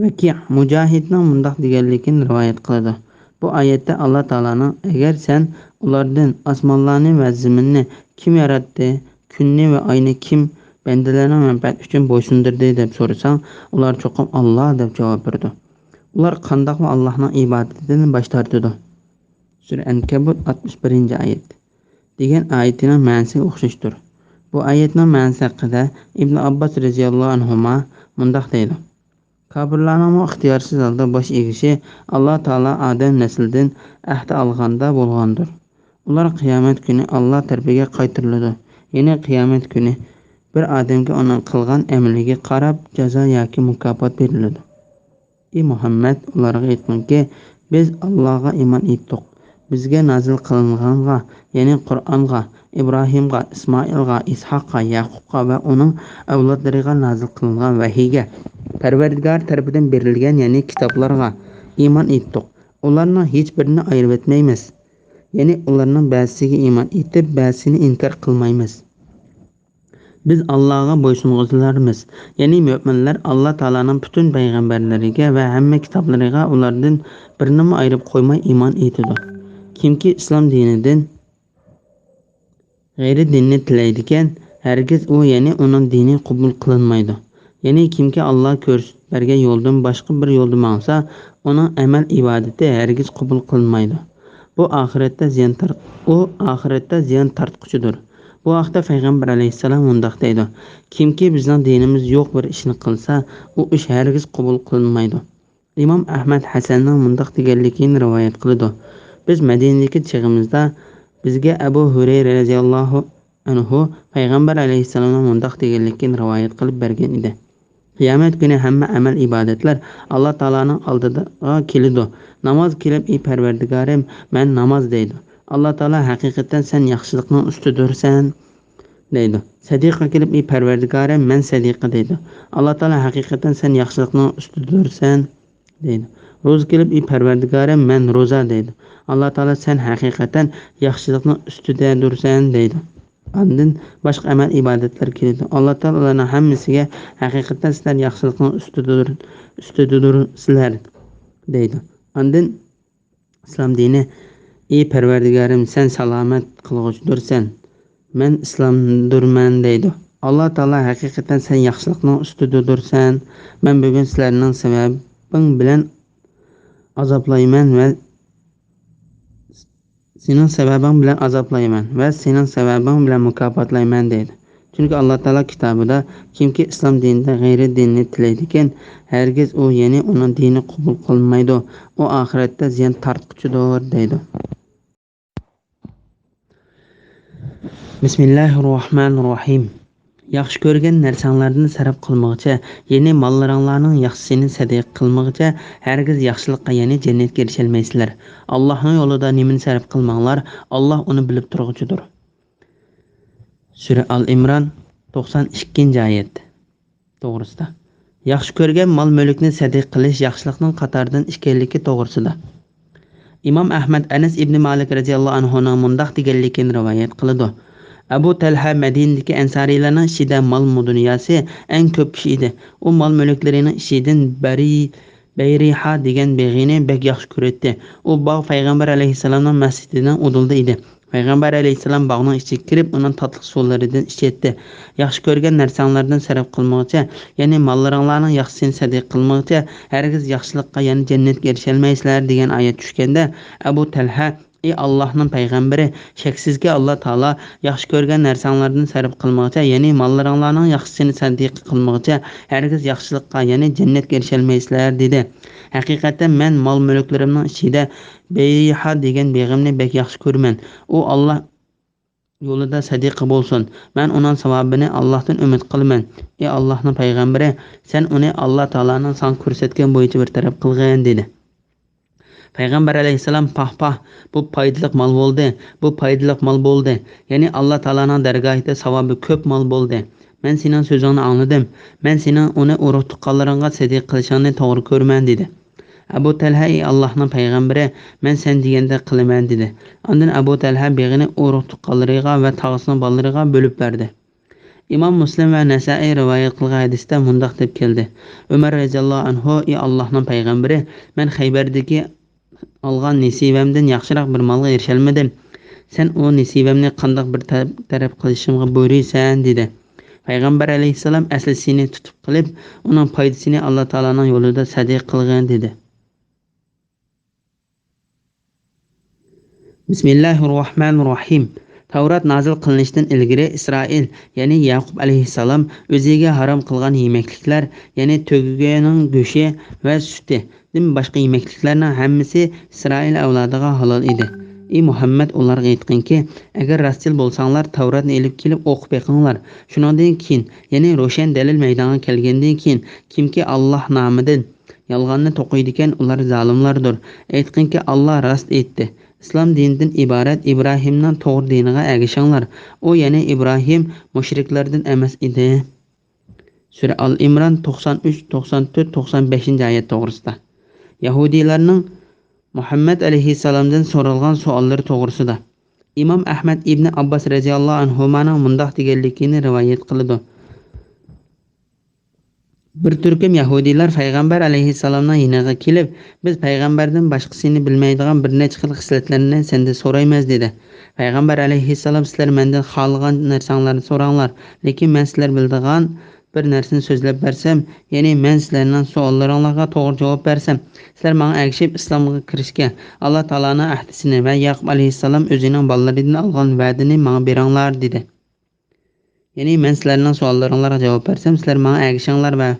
ۋەكىئ مۇجاھىدنىڭ مۇنداق دېگەنلىكىنى رىۋايەت قىلىدۇ: بۇ ئايەتتە ئاللا تائالانىڭ، ئەگەر سەن ئۇلاردىن ئاسمانلارنى ۋە زېمىننى كىم ياراتتى، كۈننى ۋە ئاينى كىم بەندىلەرنىڭ مەنپەئەتى ئۈچۈن بويسۇندۇردى دەپ سورىساڭ، ئۇلار چوقۇم ئاللا دەپ جاۋاب بېرىدۇ. ئۇلار قانداقمۇ ئاللانىڭ ئىبادىتىدىن باش تارتىدۇ؟ سۈرە ئەنكەبۇت، ئاتمىش بىرىنچى ئايەت. دېگەن ئايىتىنىڭ مەنىسىگە ئوخشاشتۇر. بۇ ئايەتنىڭ مەنىسى ھەققىدە ئىبن ئابباس رەزىياللاھۇ ئەنھۇما مۇنداق دەيدۇ: كاپىرلارنىڭمۇ ئىختىيارسىز ھالدا باش ئېگىشى ئاللا تائالا ئادەم نەسلىدىن ئەھدە ئالغاندا بولغاندۇر. ئۇلار قىيامەت كۈنى ئاللا تەرىپىگە قايتۇرۇلىدۇ. يەنى قىيامەت كۈنى بىر ئادەمگە ئۇنىڭ قىلغان ئەمىلىگە قاراپ جازا ياكى مۇكاپات بېرىلىدۇ. ئى مۇھەممەد، ئۇلارغا ئېيتقىنكى، بىز ئاللاغا ئىمان ئېيتتۇق. بىزگە نازىل قىلىنغانغا، يەنى قۇرئانغا، ئىبراھىمغا، ئىسمائىلغا، ئىسھاققا، يەقۇبقا ۋە ئۇنىڭ ئەۋلادلىرىغا نازىل قىلىنغان ۋەھىيگە، پەرۋەردىگار تەرىپىدىن بېرىلگەن، يەنى كىتابلارغا ئىمان ئېيتتۇق. ئۇلارنىڭ ھېچبىرىنى ئايرىۋەتمەيمىز. يەنى ئۇلارنىڭ بەزىسىگە ئىمان ئېيتىپ، بەزىسىنى ئىنكار قىلمايمىز. بىز ئاللاغا بويسۇنغۇچىلارمىز. يەنى مۆمىنلەر ئاللا تائالانىڭ پۈتۈن پەيغەمبەرلىرىگە ۋە ھەممە كىتابلىرىغا ئۇلاردىن بىرىنىمۇ ئايرىپ قويماي ئىمان ئېيتىدۇ. كىمكى ئىسلام دىنىدىن غەيرىي دىننى تىلەيدىكەن، ھەرگىز ئۇ، يەنى ئۇنىڭ دىنى قوبۇل قىلىنمايدۇ. يەنى كىمكى ئاللا كۆرسىتىپ بەرگەن يولدىن باشقا بىر يولدا ماڭسا، ئۇنىڭ ئەمەل ئىبادىتى ھەرگىز قوبۇل قىلىنمايدۇ. بۇ ئاخىرەتتە زىيان تارت-، ئۇ ئاخىرەتتە زىيان تارتقۇچىدۇر. بۇ ھەقتە پەيغەمبەر ئەلەيھىسسالام مۇنداق دەيدۇ: كىمكى بىزنىڭ دىنىمىز يوق بىر ئىشنى قىلسا، ئۇ ئىش ھەرگىز قوبۇل قىلىنمايدۇ. ئىمام ئەھمەد ھەسەننىڭ مۇنداق دېگەنلىكىنى رىۋايەت قىلىدۇ: بىز مەدىنىدىكى چېغىمىزدا بىزگە ئەبۇ ھۇرەيرە رەزىياللاھۇ ئەنھۇ پەيغەمبەر ئەلەيھىسسالامنىڭ مۇنداق دېگەنلىكىنى رىۋايەت قىلىپ بەرگەن ئىدى: قىيامەت كۈنى ھەممە ئەمەل ئىبادەتلەر ئاللا تائالانىڭ ئالدىغا كېلىدۇ. ناماز كېلىپ، ئى پەرۋەردىگارىم، مەن ناماز دەيدۇ. ئاللا تائالا ھەقىقەتەن سەن ياخشىلىقنىڭ ئۈستىدۇرسەن دەيدۇ. سەدىقە كېلىپ، ئى پەرۋەردىگارىم، مەن سەدىقە دەيدۇ. ئاللا تائالا ھەقىقەتەن سەن ياخشىلىقنىڭ ئۈستىدۇرسەن دەيدۇ. روزا كېلىپ، ئى پەرۋەردىگارىم، مەن روزا دەيدۇ. ئاللا تائالا سەن ھەقىقەتەن ياخشىلىقنىڭ ئۈستىدەدۇرسەن دەيدۇ. ئاندىن باشقا ئەمەل ئىبادەتلەر كېلىدۇ. ئاللا تائالا ئۇلارنىڭ ھەممىسىگە ھەقىقەتەن سىلەر ياخشىلىقنىڭ ئۈستىدىدۇر-، ئۈستىدىدۇرسىلەر دەيدۇ. ئاندىن ئىسلام دىنى، ئى پەرۋەردىگارىم، سەن سالامەت قىلغۇچىدۇرسەن، مەن ئىسلامدۇرمەن دەيدۇ. ئاللا تائالا ھەقىقەتەن سەن ياخشىلىقنىڭ ئۈستىدىدۇرسەن، مەن بۈگۈن سىلەرنىڭ سەۋەبىڭ بىلەن ئازابلايمەن ۋە سېنىڭ سەۋەبىڭ بىلەن ئازابلايمەن ۋە سېنىڭ سەۋەبىڭ بىلەن مۇكاپاتلايمەن دەيدۇ. چۈنكى ئاللا تائالا كىتابىدا، كىمكى ئىسلام دىنىدا غەيرىي دىننى تىلەيدىكەن، ھەرگىز ئۇ، يەنى ئۇنىڭ دىنى قوبۇل قىلىنمايدۇ، ئۇ ئاخىرەتتە زىيان تارتقۇچىدۇر دەيدۇ. بىسمىللاھىررەھمانىررەھىم. ياخشى كۆرگەن نەرسەڭلاردىن سەرپ قىلمىغىچە، يەنى ماللىرىڭلارنىڭ ياخشىسىنى سەدىقە قىلمىغىچە، ھەرگىز ياخشىلىققا، يەنى جەننەتكە ئېرىشەلمەيسىلەر. ئاللاھنىڭ يولىدا نېمىنى سەرپ قىلماڭلار، ئاللاھ ئۇنى بىلىپ تۇرغۇچىدۇر. سۈرە ئال ئىمران، توقسان ئىككىنچى ئايەت توغرىسىدا. ياخشى كۆرگەن مال-مۈلۈكنى سەدىقە قىلىش ياخشىلىقنىڭ قاتارىدىن ئىكەنلىكى توغرىسىدا. ئىمام ئەھمەد ئەنەس ئىبنى مالىك رەزىياللاھۇ ئەنھۇنىڭ مۇنداق دېگەنلىكىنى رىۋايەت قىلىدۇ: ئەبۇ تەلھە مەدىنىدىكى ئەنسارىيلارنىڭ ئىچىدە مال-دۇنياسى ئەڭ كۆپ كىشى ئىدى. ئۇ مال-مۈلۈكلىرىنىڭ ئىچىدىن بەرى-، بەيرىھا دېگەن بېغىنى بەك ياخشى كۆرەتتى. ئۇ باغ پەيغەمبەر ئەلەيھىسسالامنىڭ مەسچىتىنىڭ ئۇدۇلىدا ئىدى. پەيغەمبەر ئەلەيھىسسالام باغنىڭ ئىچىگە كىرىپ، ئۇنىڭ تاتلىق سۇلىرىدىن ئىچەتتى. ياخشى كۆرگەن نەرسەڭلاردىن سەرپ قىلمىغىچە، يەنى ماللىرىڭلارنىڭ ياخشىسىنى سەدىقە قىلمىغىچە، ھەرگىز ياخشىلىققا، يەنى جەننەتكە ئېرىشەلمەيسىلەر، دېگەن ئايەت چۈشكەندە، ئەبۇ تەلھە ئى ئاللاھنىڭ پەيغەمبىرى، شەكسىزكى، ئاللا تائالا ياخشى كۆرگەن نەرسەڭلاردىن سەرپ قىلمىغىچە، يەنى ماللىرىڭلارنىڭ ياخشىسىنى سەدىقە قىلمىغىچە ھەرگىز ياخشىلىققا، يەنى جەننەتكە ئېرىشەلمەيسىلەر، دېدى. ھەقىقەتەن مەن مال-مۈلۈكلىرىمنىڭ ئىچىدە بەيھا دېگەن بېغىمنى بەك ياخشى كۆرىمەن. ئۇ ئاللا يولىدا سەدىقە بولسۇن. مەن ئۇنىڭ ساۋابىنى ئاللاھتىن ئۈمىد قىلىمەن. ئى ئاللاھنىڭ پەيغەمبىرى، سەن ئۇنى ئاللا تائالانىڭ ساڭا كۆرسەتكەن بويىچە بىر تەرەپ قىلغىن، دېدى. پەيغەمبەر ئەلەيھىسسالام، پاھ، پاھ، بۇ پايدىلىق مال بولدى، بۇ پايدىلىق مال بولدى. يەنى ئاللا تائالانىڭ دەرگاھىدا ساۋابى كۆپ مال بولدى. مەن سېنىڭ سۆزۈڭنى ئاڭلىدىم. مەن سېنىڭ ئۇنى ئۇرۇق-تۇغقانلىرىڭغا سەدىقە قىلىشىڭنى توغرا كۆرىمەن، دېدى. ئەبۇ تەلھە، ئى ئاللاھنىڭ پەيغەمبىرى، مەن سەن دېگەندەك قىلىمەن، دېدى. ئاندىن ئەبۇ تەلھە بېغىنى ئۇرۇق-تۇغقانلىرىغا ۋە تاغىسىنىڭ بالىلىرىغا بۆلۈپ بەردى. ئىمام مۇسلىم ۋە نەسائىي رىۋايەت قىلغان ھەدىستە مۇنداق دەپ كەلدى: ئۆمەر رەزىياللاھۇ ئەنھۇ، ئى ئاللاھنىڭ پەيغەمبىرى، مەن خەيبەردىكى ئالغان نېسىۋەمدىن ياخشىراق بىر مالغا ئېرىشەلمىدىم. سەن ئۇ نېسىۋەمنى قانداق بىر تەرەپ، تەرەپ قىلىشىمغا بۇيرۇيسەن، دېدى. پەيغەمبەر ئەلەيھىسسالام ئەسلىسىنى تۇتۇپ قېلىپ، ئۇنىڭ پايدىسىنى ئاللا تائالانىڭ يولىدا سەدىقە قىلغىن، دېدى. بىسمىللاھىررەھمانىررەھىم. تەۋرات نازىل قىلىنىشتىن ئىلگىرى ئىسرائىل، يەنى يەقۇب ئەلەيھىسسالام ئۆزىگە ھارام قىلغان يېمەكلىكلەر، يەنى تۆگىنىڭ گۆشى ۋە سۈتى دىن باشقا يېمەكلىكلەرنىڭ ھەممىسى ئىسرائىل ئەۋلادىغا ھالال ئىدى. ئى مۇھەممەد، ئۇلارغا ئېيتقىنكى، ئەگەر راستچىل بولساڭلار، تەۋراتنى ئېلىپ كېلىپ ئوقۇپ بېقىڭلار. شۇنىڭدىن كېيىن، يەنى روشەن دەلىل مەيدانغا كەلگەندىن كېيىن، كىمكى ئاللاھ نامىدىن يالغاننى توقۇيدىكەن، ئۇلار زالىملاردۇر. ئېيتقىنكى، ئاللاھ راست ئېيتتى. ئىسلام دىنىدىن ئىبارەت ئىبراھىمنىڭ توغرا دىنىغا ئەگىشىڭلار. ئۇ، يەنى ئىبراھىم، مۇشرىكلاردىن ئەمەس ئىدى. سۈرە ئال ئىمران، توقسان ئۈچ، توقسان تۆت، توقسان بەشىنچى ئايەت توغرىسىدا. يەھۇدىيلارنىڭ مۇھەممەد ئەلەيھىسسالامدىن سورالغان سوئاللىرى توغرىسىدا. ئىمام ئەھمەد ئىبنى ئابباس رەزىياللاھۇ ئەنھۇمانىڭ مۇنداق دېگەنلىكىنى رىۋايەت قىلىدۇ: بىر تۈركۈم يەھۇدىيلار پەيغەمبەر ئەلەيھىسسالامنىڭ يېنىغا كېلىپ، بىز پەيغەمبەردىن باشقىسىنى بىلمەيدىغان بىر نەچچە خىل خىسلەتلەرنى سەندىن سورايمىز، دېدى. پەيغەمبەر ئەلەيھىسسالام، سىلەر مەندىن خالىغان نەرسەڭلارنى سوراڭلار، لېكىن مەن سىلەر بىلىدىغان بىر نەرسىنى سۆزلەپ بەرسەم، يەنى مەن سىلەرنىڭ سوئاللىرىڭلارغا توغرا جاۋاب بەرسەم، سىلەر ماڭا ئەگىشىپ ئىسلامغا كىرىشكە، ئاللا تائالانىڭ ئەھدىسىنى ۋە يەقۇب ئەلەيھىسسالام ئۆزىنىڭ بالىلىرىدىن ئالغان ۋەدىنى ماڭا بېرىڭلار، دېدى. يەنى مەن سىلەرنىڭ سوئاللىرىڭلارغا جاۋاب بەرسەم، سىلەر ماڭا ئەگىشىڭلار ۋە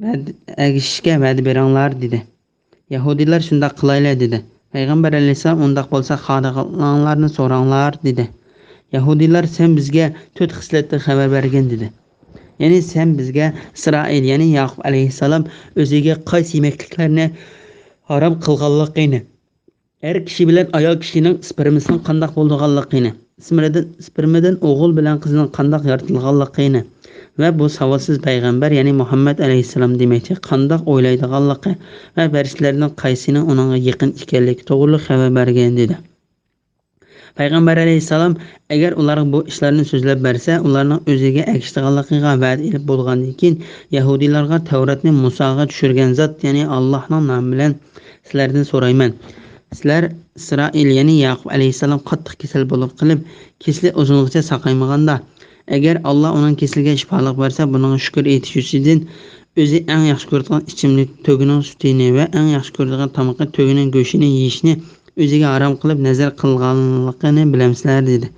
ۋەد-، ئەگىشىشكە ۋەدە بېرىڭلار، دېدى. يەھۇدىيلار، شۇنداق قىلايلى، دېدى. پەيغەمبەر ئەلەيھىسسالام، ئۇنداق بولسا خالىغانلارنى سوراڭلار، دېدى. يەھۇدىيلار، سەن بىزگە تۆت خىسلەتتىن خەۋەر بەرگىن، دېدى. يەنى سەن بىزگە ئىسرائىل، يەنى ياقۇپ ئەلەيھىسسالام ئۆزىگە قايسى يېمەكلىكلەرنى ھارام قىلغانلىقىنى، ئەر كىشى بىلەن ئايال كىشىنىڭ ئىسپېرمىسىنىڭ قانداق بولىدىغانلىقىنى، ئىسپېرمىدىن، ئىسپېرمىدىن ئوغۇل بىلەن قىزنىڭ قانداق يارىتىلغانلىقىنى ۋە بۇ ساۋاتسىز پەيغەمبەر، يەنى مۇھەممەد ئەلەيھىسسالام دېمەكچى، قانداق ئويلايدىغانلىقى ۋە پەرىشتىلەردىن قايسىنىڭ ئۇنىڭغا يېقىن ئىكەنلىكى توغرىلىق خەۋەر بەرگىن، دېدى. پەيغەمبەر ئەلەيھىسسالام ئەگەر ئۇلارغا بۇ ئىشلارنى سۆزلەپ بەرسە، ئۇلارنىڭ ئۆزىگە ئەگىشىدىغانلىقىغا ۋەدە ئېلىپ بولغاندىن كېيىن، يەھۇدىيلارغا تەۋراتنى مۇساغا چۈشۈرگەن زات، يەنى ئاللاھنىڭ نامى بىلەن سىلەردىن سورايمەن. سىلەر ئىسرائىل، يەنى ياقۇپ ئەلەيھىسسالام قاتتىق كېسەل بولۇپ قېلىپ، كېسىلى ئۇزۇنغىچە ساقايمىغاندا، ئەگەر ئاللاھ ئۇنىڭ كېسىلىگە شىپالىق بەرسە، بۇنىڭغا شۈكۈر ئېيتىش ئۈچۈن ئۆزى ئەڭ ياخشى كۆرىدىغان ئىچىملىك تۆگىنىڭ سۈتىنى ۋە ئەڭ ياخشى كۆرىدىغان تامىقى تۆگىنىڭ گۆشىنى يېيىشنى ئۆزىگە ھارام قىلىپ نەزەر قىلغانلىقىنى بىلەمسىلەر؟ دېدى.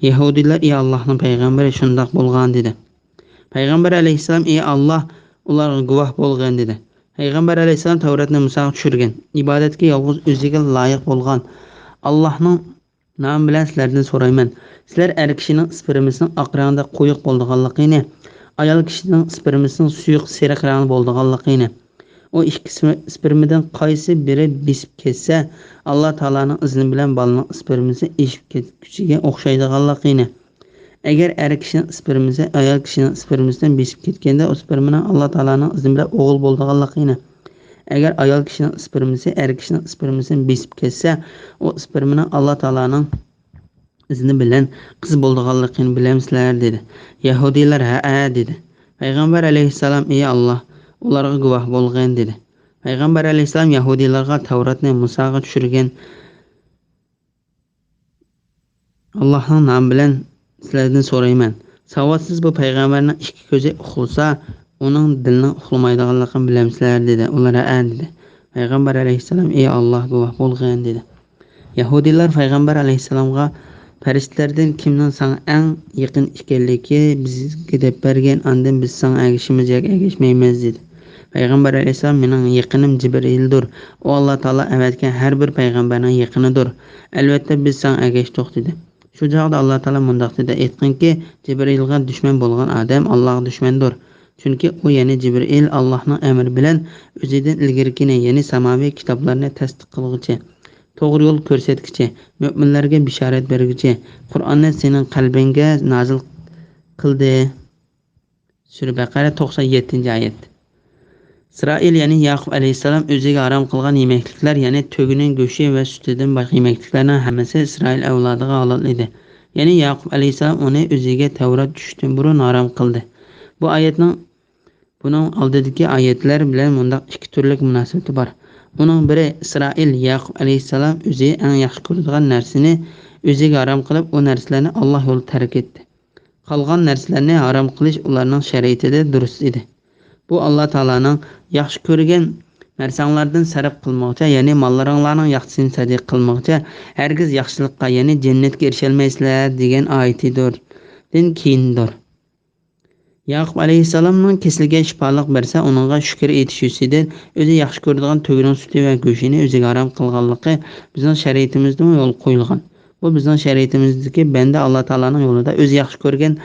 يەھۇدىيلار، ئى ئاللاھنىڭ پەيغەمبىرى، شۇنداق بولغان، دېدى. پەيغەمبەر ئەلەيھىسسالام، ئى ئاللاھ ئۇلارغا گۇۋاھ بولغىن، دېدى. پەيغەمبەر ئەلەيھىسسالام تەۋراتنى مۇساغا چۈشۈرگەن، ئىبادەتكە يالغۇز ئۆزىگە لايىق بولغان ئاللاھنىڭ نامى بىلەن سىلەردىن سورايمەن. سىلەر ئەر كىشىنىڭ ئىسپېرمىسىنىڭ ئاق رەڭدە قويۇق بولىدىغانلىقىنى، ئايال كىشىنىڭ ئىسپېرمىسىنىڭ سۇيۇق سېرىق رەڭدە بولىدىغانلىقىنى، ئۇ ئىككى ئىسپېرمىدىن قايسى بىرى بېسىپ كەتسە، ئاللا تائالانىڭ ئىزنى بىلەن بالىنىڭ ئىسپېرمىسى ئېشىپ كەتكۈچىگە ئوخشايدىغانلىقىنى، ئەگەر ئەر كىشىنىڭ ئىسپېرمىسى ئايال كىشىنىڭ ئىسپېرمىسىدىن بېسىپ كەتكەندە، ئۇ ئىسپېرمىنىڭ ئاللا تائالانىڭ ئىزنى بىلەن ئوغۇل بولىدىغانلىقىنى، ئەگەر ئايال كىشىنىڭ ئىسپېرمىسى ئەر كىشىنىڭ ئىسپېرمىسىدىن بېسىپ كەتسە، ئۇ ئىسپېرمىنىڭ ئاللا تائالانىڭ ئىزنى بىلەن قىز بولىدىغانلىقىنى بىلەمسىلەر؟ دېدى. يەھۇدىيلار، ھەئە، دېدى. پەيغەمبەر ئەلەيھىسسالام، ئى ئاللاھ ئۇلارغا گۇۋاھ بولغىن، دېدى. پەيغەمبەر ئەلەيھىسسالام يەھۇدىيلارغا تەۋراتنى مۇساغا چۈشۈرگەن ئاللاھنىڭ نامى بىلەن سىلەردىن سورايمەن. ساۋاتسىز بۇ پەيغەمبەرنىڭ ئىككى كۆزى ئۇخلىسا، ئۇنىڭ دىلىنىڭ ئۇخلىمايدىغانلىقىنى بىلەمسىلەر؟ دېدى. ئۇلار، ھەئە، دېدى. پەيغەمبەر ئەلەيھىسسالام، ئى ئاللاھ گۇۋاھ بولغىن، دېدى. يەھۇدىيلار پەيغەمبەر ئەلەيھىسسالامغا، پەرىشتىلەردىن كىمنىڭ ساڭا ئەڭ يېقىن ئىكەنلىكى بىزگە دەپ بەرگىن، ئاندىن بىز ساڭا ئەگىشىمىز ياكى ئەگەشمەيمىز، دېدى. پەيغەمبەر ئەلەيھىسسالام، مېنىڭ يېقىنىم جىبرىئىلدۇر. ئۇ ئاللا تائالا ئەۋەتكەن ھەر بىر پەيغەمبەرنىڭ يېقىنىدۇر. ئەلۋەتتە، بىز ساڭا ئەگەشتۇق، دېدى. شۇ چاغدا ئاللا تائالا مۇنداق دېدى، ئېيتقىنكى، جىبرىئىلغا دۈشمەن بولغان ئادەم ئاللاغا دۈشمەندۇر. چۈنكى ئۇ، يەنى جىبرىئىل، ئاللاھنىڭ ئەمرى بىلەن ئۆزىدىن ئىلگىرىكىنى، يەنى ساماۋىي كىتابلارنى تەستىق قىلغۇچى، توغرا يول كۆرسەتكۈچى، مۆمىنلەرگە بېشارەت بەرگۈچى، قۇرئاننى سېنىڭ قەلبىڭگە نازىل قىلدى. سۈرە بەقەرە، توقسان يەتتىنچى ئايەت. ئىسرائىل، يەنى ياقۇپ ئەلەيھىسسالام ئۆزىگە ھارام قىلغان يېمەكلىكلەر، يەنى تۆگىنىڭ گۆشى ۋە سۈتىدىن باشقا يېمەكلىكلەرنىڭ ھەممىسى ئىسرائىل ئەۋلادىغا ھالال ئىدى. يەنى ياقۇپ ئەلەيھىسسالام ئۇنى ئۆزىگە تەۋرات چۈشۈشتىن بۇرۇن ھارام قىلدى. بۇ ئايەتنىڭ بۇنىڭ ئالدىدىكى ئايەتلەر بىلەن مۇنداق ئىككى تۈرلۈك مۇناسىۋىتى بار. ئۇنىڭ بىرى، ئىسرائىل، ياقۇپ ئەلەيھىسسالام ئۆزى ئەڭ ياخشى كۆرىدىغان نەرسىنى ئۆزىگە ھارام قىلىپ، ئۇ نەرسىلەرنى ئاللا يولىدا تەرك ئېتتى. قالغان نەرسىلەرنى ھارام قىلىش ئۇلارنىڭ شەرىئىتىدە دۇرۇس ئىدى. بۇ ئاللا تائالانىڭ ياخشى كۆرگەن نەرسەڭلاردىن سەرپ قىلمىغۇچە، يەنى ماللىرىڭلارنىڭ ياخشىسىنى سەدىقە قىلمىغۇچە، ھەرگىز ياخشىلىققا، يەنى جەننەتكە ئېرىشەلمەيسىلەر، دېگەن ئايىتىدۇر. دىن كېيىندۇر. ياقۇپ ئەلەيھىسسالامنىڭ كېسىلىگە شىپالىق بەرسە، ئۇنىڭغا شۈكۈر ئېيتىش يۈزىسىدىن ئۆزى ياخشى كۆرىدىغان تۆگىنىڭ سۈتى ۋە گۆشىنى ئۆزىگە ھارام قىلغانلىقى بىزنىڭ شەرىئىتىمىزدىمۇ يولغا قويۇلغان. بۇ بىزنىڭ شەرىئىتىمىزدىكى بەندە ئاللا تائالانىڭ يولىدا ئۆزى ياخشى كۆرگەن،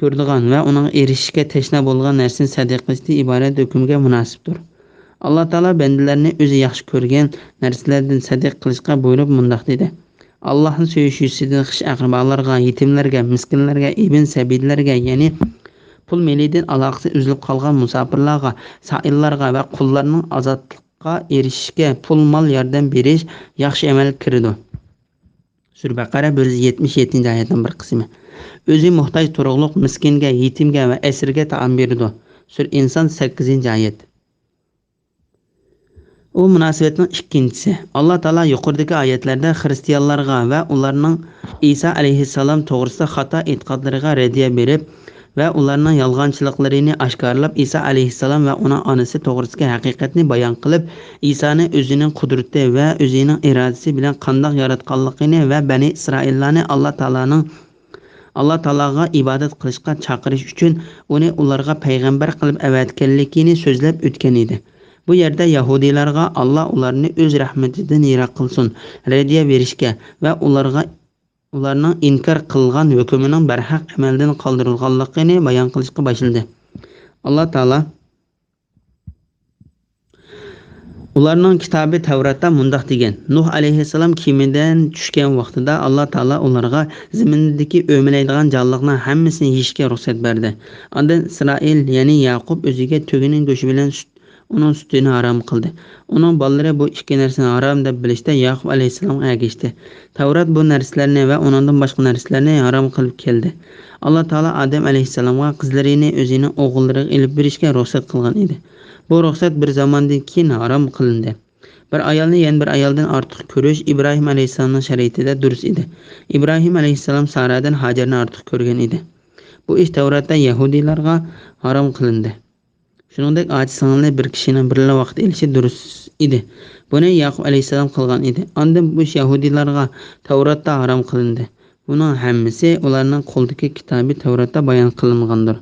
كۆرىدىغان ۋە ئۇنىڭغا ئېرىشىشكە تەشنا بولغان نەرسىنى سەدىقە قىلىشتىن ئىبارەت ھۆكۈمگە مۇناسىپتۇر. ئاللا تائالا بەندىلەرنى ئۆزى ياخشى كۆرگەن نەرسىلەردىن سەدىقە قىلىشقا بۇيرۇپ مۇنداق دېدى: ئاللاھنى سۆيۈش يۈزىسىدىن خىش ئەقرىبالارغا، يېتىملەرگە، مىسكىنلەرگە، ئىبن سەبىللەرگە، يەنى پۇل مېلىدىن ئالاقىسى ئۈزۈلۈپ قالغان مۇساپىرلارغا، سائىللارغا ۋە قۇللارنىڭ ئازادلىققا ئېرىشىشىگە پۇل مال ياردەم بېرىش ياخشى ئەمەلگە كىرىدۇ. سۈرە بەقەرە، بىر يۈز يەتمىش يەتتىنچى ئايەتنىڭ بىر قىسمى. ئۆزى موھتاج تۇرۇقلۇق مىسكىنگە، يېتىمگە ۋە ئەسىرگە تائام بېرىدۇ. سۈرە ئىنسان، سەككىزىنچى ئايەت. ئۇ مۇناسىۋەتنىڭ ئىككىنچىسى. ئاللا تائالا يۇقىرىدىكى ئايەتلەردە خىرىستىيانلارغا ۋە ئۇلارنىڭ ئىسا ئەلەيھىسسالام توغرىسىدا خاتا ئېتىقادلىرىغا رەددىيە بېرىپ ۋە ئۇلارنىڭ يالغانچىلىقلىرىنى ئاشكارىلاپ، ئىسا ئەلەيھىسسالام ۋە ئۇنىڭ ئانىسى توغرىسىدىكى ھەقىقەتنى بايان قىلىپ، ئىسانى ئۆزىنىڭ قۇدرىتى ۋە ئۆزىنىڭ ئىرادىسى بىلەن قانداق ياراتقانلىقىنى ۋە بەنى ئىسرائىللارنى ئاللا تائالانىڭ، ئاللا تائالاغا ئىبادەت قىلىشقا چاقىرىش ئۈچۈن ئۇنى ئۇلارغا پەيغەمبەر قىلىپ ئەۋەتكەنلىكىنى سۆزلەپ ئۆتكەن ئىدى. بۇ يەردە يەھۇدىيلارغا، ئاللا ئۇلارنى ئۆز رەھمىتىدىن يىراق قىلسۇن، رەددىيە بېرىشكە ۋە ئۇلارغا، ئۇلارنىڭ ئىنكار قىلغان ھۆكمىنىڭ بەرھەق ئەمەلدىن قالدۇرۇلغانلىقىنى بايان قىلىشقا باشلىدى. ئاللا تائالا ئۇلارنىڭ كىتابى تەۋراتتا مۇنداق دېگەن: نۇھ ئەلەيھىسسالام كېمىدىن چۈشكەن ۋاقتىدا، ئاللا تائالا ئۇلارغا زېمىندىكى ئۆمىلەيدىغان جانلىقنىڭ ھەممىسىنى يېيىشكە رۇخسەت بەردى. ئاندىن ئىسرائىل، يەنى ياقۇپ، ئۆزىگە تۆگىنىڭ گۆشى بىلەن سۈت، ئۇنىڭ سۈتىنى ھارام قىلدى. ئۇنىڭ بالىلىرى بۇ ئىككى نەرسىنى ھارام دەپ بىلىشتە، ياقۇپ ئەلەيھىسسالامغا ئەگەشتى. تەۋرات بۇ نەرسىلەرنى ۋە ئۇنىڭدىن باشقا نەرسىلەرنى ھارام قىلىپ كەلدى. ئاللا تائالا ئادەم ئەلەيھىسسالامغا قىزلىرىنى ئۆزىنىڭ ئوغۇللىرىغا ئېلىپ بېرىشكە رۇخسەت قىلغان ئىدى. بۇ رۇخسەت بىر زاماندىن كېيىن ھارام قىلىندى. بىر ئايالنى يەنە بىر ئايالدىن ئارتۇق كۆرۈش ئىبراھىم ئەلەيھىسسالامنىڭ شەرىئىتىدە دۇرۇس ئىدى. ئىبراھىم ئەلەيھىسسالام سارادىن ھاجەرنى ئارتۇق كۆرگەن ئىدى. بۇ ئىش تەۋراتتا يەھۇدىيلارغا ھارام قىلىندى. شۇنىڭدەك ئاچا سىڭىلنى بىر كىشىنىڭ بىرلا ۋاقىت ئېلىشى دۇرۇس ئىدى. بۇنى ياقۇپ ئەلەيھىسسالام قىلغان ئىدى. ئاندىن بۇ ئىش يەھۇدىيلارغا تەۋراتتا ھارام قىلىندى. بۇنىڭ ھەممىسى ئۇلارنىڭ قولىدىكى كىتابى تەۋراتتا بايان قىلىنغاندۇر.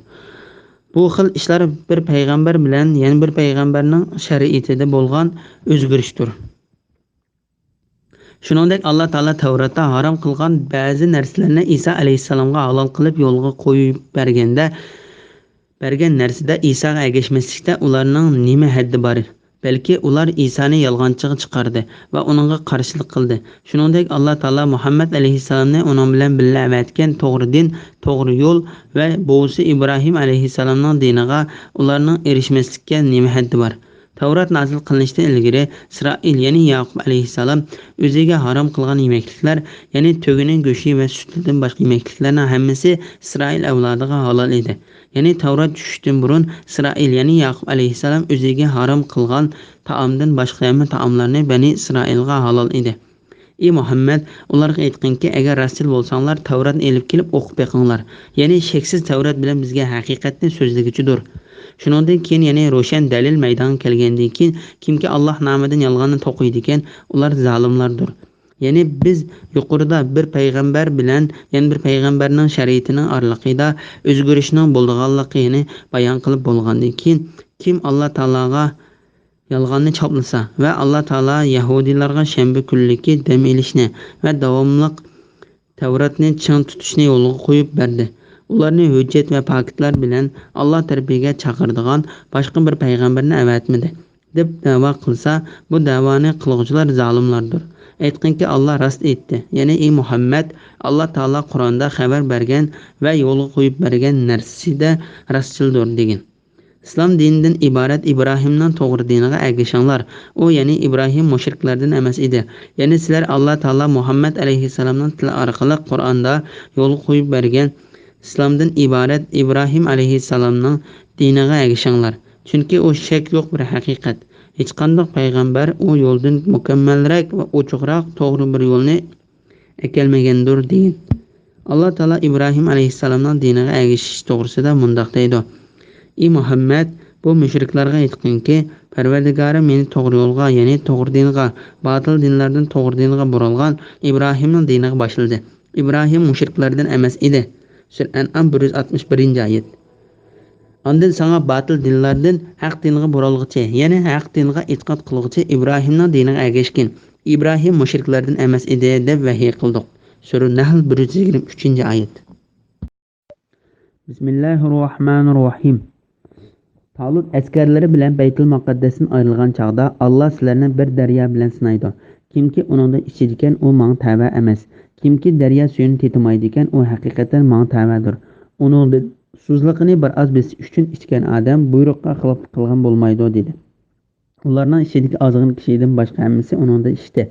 بۇ خىل ئىشلار بىر پەيغەمبەر بىلەن يەنە بىر پەيغەمبەرنىڭ شەرىئىتىدە بولغان ئۆزگىرىشتۇر. شۇنىڭدەك ئاللا تائالا تەۋراتتا ھارام قىلغان بەزى نەرسىلەرنى ئىسا ئەلەيھىسسالامغا ھالال قىلىپ يولغا قويۇپ بەرگەندە، بەرگەن نەرسىدە ئىساغا ئەگەشمەسلىكتە ئۇلارنىڭ نېمە ھەددى بار؟ بەلكى ئۇلار ئىسانى يالغانچىغا چىقاردى ۋە ئۇنىڭغا قارشىلىق قىلدى. شۇنىڭدەك ئاللا تائالا مۇھەممەد ئەلەيھىسسالامنى ئۇنىڭ بىلەن بىللە ئەۋەتكەن توغرا دىن، توغرا يول ۋە بوۋىسى ئىبراھىم ئەلەيھىسسالامنىڭ دىنىغا ئۇلارنىڭ ئېرىشمەسلىككە نېمە ھەددى بار؟ تەۋرات نازىل قىلىنىشتىن ئىلگىرى ئىسرائىل، يەنى ياقۇپ ئەلەيھىسسالام ئۆزىگە ھارام قىلغان يېمەكلىكلەر، يەنى تۆگىنىڭ گۆشى ۋە سۈتىدىن باشقا يېمەكلىكلەرنىڭ ھەممىسى ئىسرائىل ئەۋلادىغا ھالال ئىدى. يەنى تەۋرات چۈشۈشتىن بۇرۇن ئىسرائىل، يەنى ياقۇپ ئەلەيھىسسالام ئۆزىگە ھارام قىلغان تائامدىن باشقا ھەممە تائاملارنى بەنى ئىسرائىلغا ھالال ئىدى. ئى مۇھەممەد، ئۇلارغا ئېيتقىنكى، ئەگەر راستچىل بولساڭلار، تەۋراتنى ئېلىپ كېلىپ ئوقۇپ بېقىڭلار، يەنى شەكسىز تەۋرات بىلەن بىزگە ھەقىقەتنى سۆزلىگۈچىدۇر. شۇنىڭدىن كېيىن، يەنى روشەن دەلىل مەيدانغا كەلگەندىن كېيىن، كىمكى ئاللاھ نامىدىن يالغاننى توقۇيدىكەن، ئۇلار زالىملاردۇر. يەنى بىز يۇقىرىدا بىر پەيغەمبەر بىلەن يەنە بىر پەيغەمبەرنىڭ شەرىئىتىنىڭ ئارىلىقىدا ئۆزگىرىشنىڭ بولىدىغانلىقىنى بايان قىلىپ بولغاندىن كېيىن، كىم ئاللا تائالاغا يالغاننى چاپلىسا ۋە ئاللا تائالا يەھۇدىيلارغا شەنبە كۈنلۈكى دەم ئېلىشنى ۋە داۋاملىق تەۋراتنى چىڭ تۇتۇشنى يولغا قويۇپ بەردى. ئۇلارنى ھۆججەت ۋە پاكىتلار بىلەن ئاللا تەرىپىگە چاقىرىدىغان باشقا بىر پەيغەمبەرنى ئەۋەتمىدى، دەپ دەۋا قىلسا، بۇ دەۋانى قىلغۇچىلار زالىملاردۇر. ئېيتقىنكى، ئاللا راست ئېيتتى، يەنى ئى مۇھەممەد، ئاللا تائالا قۇرئاندا خەۋەر بەرگەن ۋە يولغا قويۇپ بەرگەن نەرسىدە راستچىلدۇر، دېگىن. ئىسلام دىنىدىن ئىبارەت ئىبراھىمنىڭ توغرا دىنىغا ئەگىشىڭلار. ئۇ، يەنى ئىبراھىم، مۇشرىكلاردىن ئەمەس ئىدى. يەنى سىلەر ئاللا تائالا مۇھەممەد ئەلەيھىسسالامنىڭ تىلى ئارقىلىق قۇرئاندا يولغا قويۇپ بەرگەن ئىسلامدىن ئىبارەت ئىبراھىم ئەلەيھىسسالامنىڭ دىنىغا ئەگىشىڭلار. چۈنكى ئۇ شەك يوق بىر ھەقىقەت. ھېچقانداق پەيغەمبەر ئۇ يولدىن مۇكەممەلرەك ۋە ئوچۇقراق توغرا بىر يولنى ئەكەلمىگەندۇر، دېگىن. ئاللا تائالا ئىبراھىم ئەلەيھىسسالامنىڭ دىنىغا ئەگىشىش توغرىسىدا مۇنداق دەيدۇ: ئى مۇھەممەد، بۇ مۇشرىكلارغا ئېيتقىنكى، پەرۋەردىگارىم مېنى توغرا يولغا، يەنى توغرا دىنغا، باتىل دىنلاردىن توغرا دىنغا بۇرالغان ئىبراھىمنىڭ دىنىغا باشلىدى. ئىبراھىم مۇشرىكلاردىن ئەمەس ئىدى. سۈرە ئەنئام، بىر يۈز ئاتمىش بىرىنچى ئايەت. ئاندىن ساڭا باتىل دىنلاردىن ھەق دىنغا بۇرالغۇچى، يەنى ھەق دىنغا ئېتىقاد قىلغۇچى ئىبراھىمنىڭ دىنىغا ئەگەشكىن. ئىبراھىم مۇشرىكلاردىن ئەمەس ئىدى، دەپ ۋەھىي قىلدۇق. سۈرە نەھل، بىر يۈز يىگىرمە ئۈچىنچى ئايەت. بىسمىللاھىررەھمانىررەھىم. تالۇت ئەسكەرلىرى بىلەن بەيتۇل مۇقەددەستىن ئايرىلغان چاغدا، ئاللا سىلەرنى بىر دەريا بىلەن سىنايدۇ. كىمكى ئۇنىڭدا ئىچىدىكەن، ئۇ ماڭا تەۋە ئەمەس. كىمكى دەريا سۈيىنى تېتىمايدىكەن، ئۇ ھەقىقەتەن ماڭا تەۋەدۇر. ئۇنىڭدىن سۇسلۇقىنى بىر ئاز بېسىش ئۈچۈن ئىچكەن ئادەم بۇيرۇققا خىلاپلىق قىلغان بولمايدۇ، دېدى. ئۇلارنىڭ ئىچىدىكى ئازغىنە كىشىدىن باشقا ھەممىسى ئۇنىڭدا ئىچتى.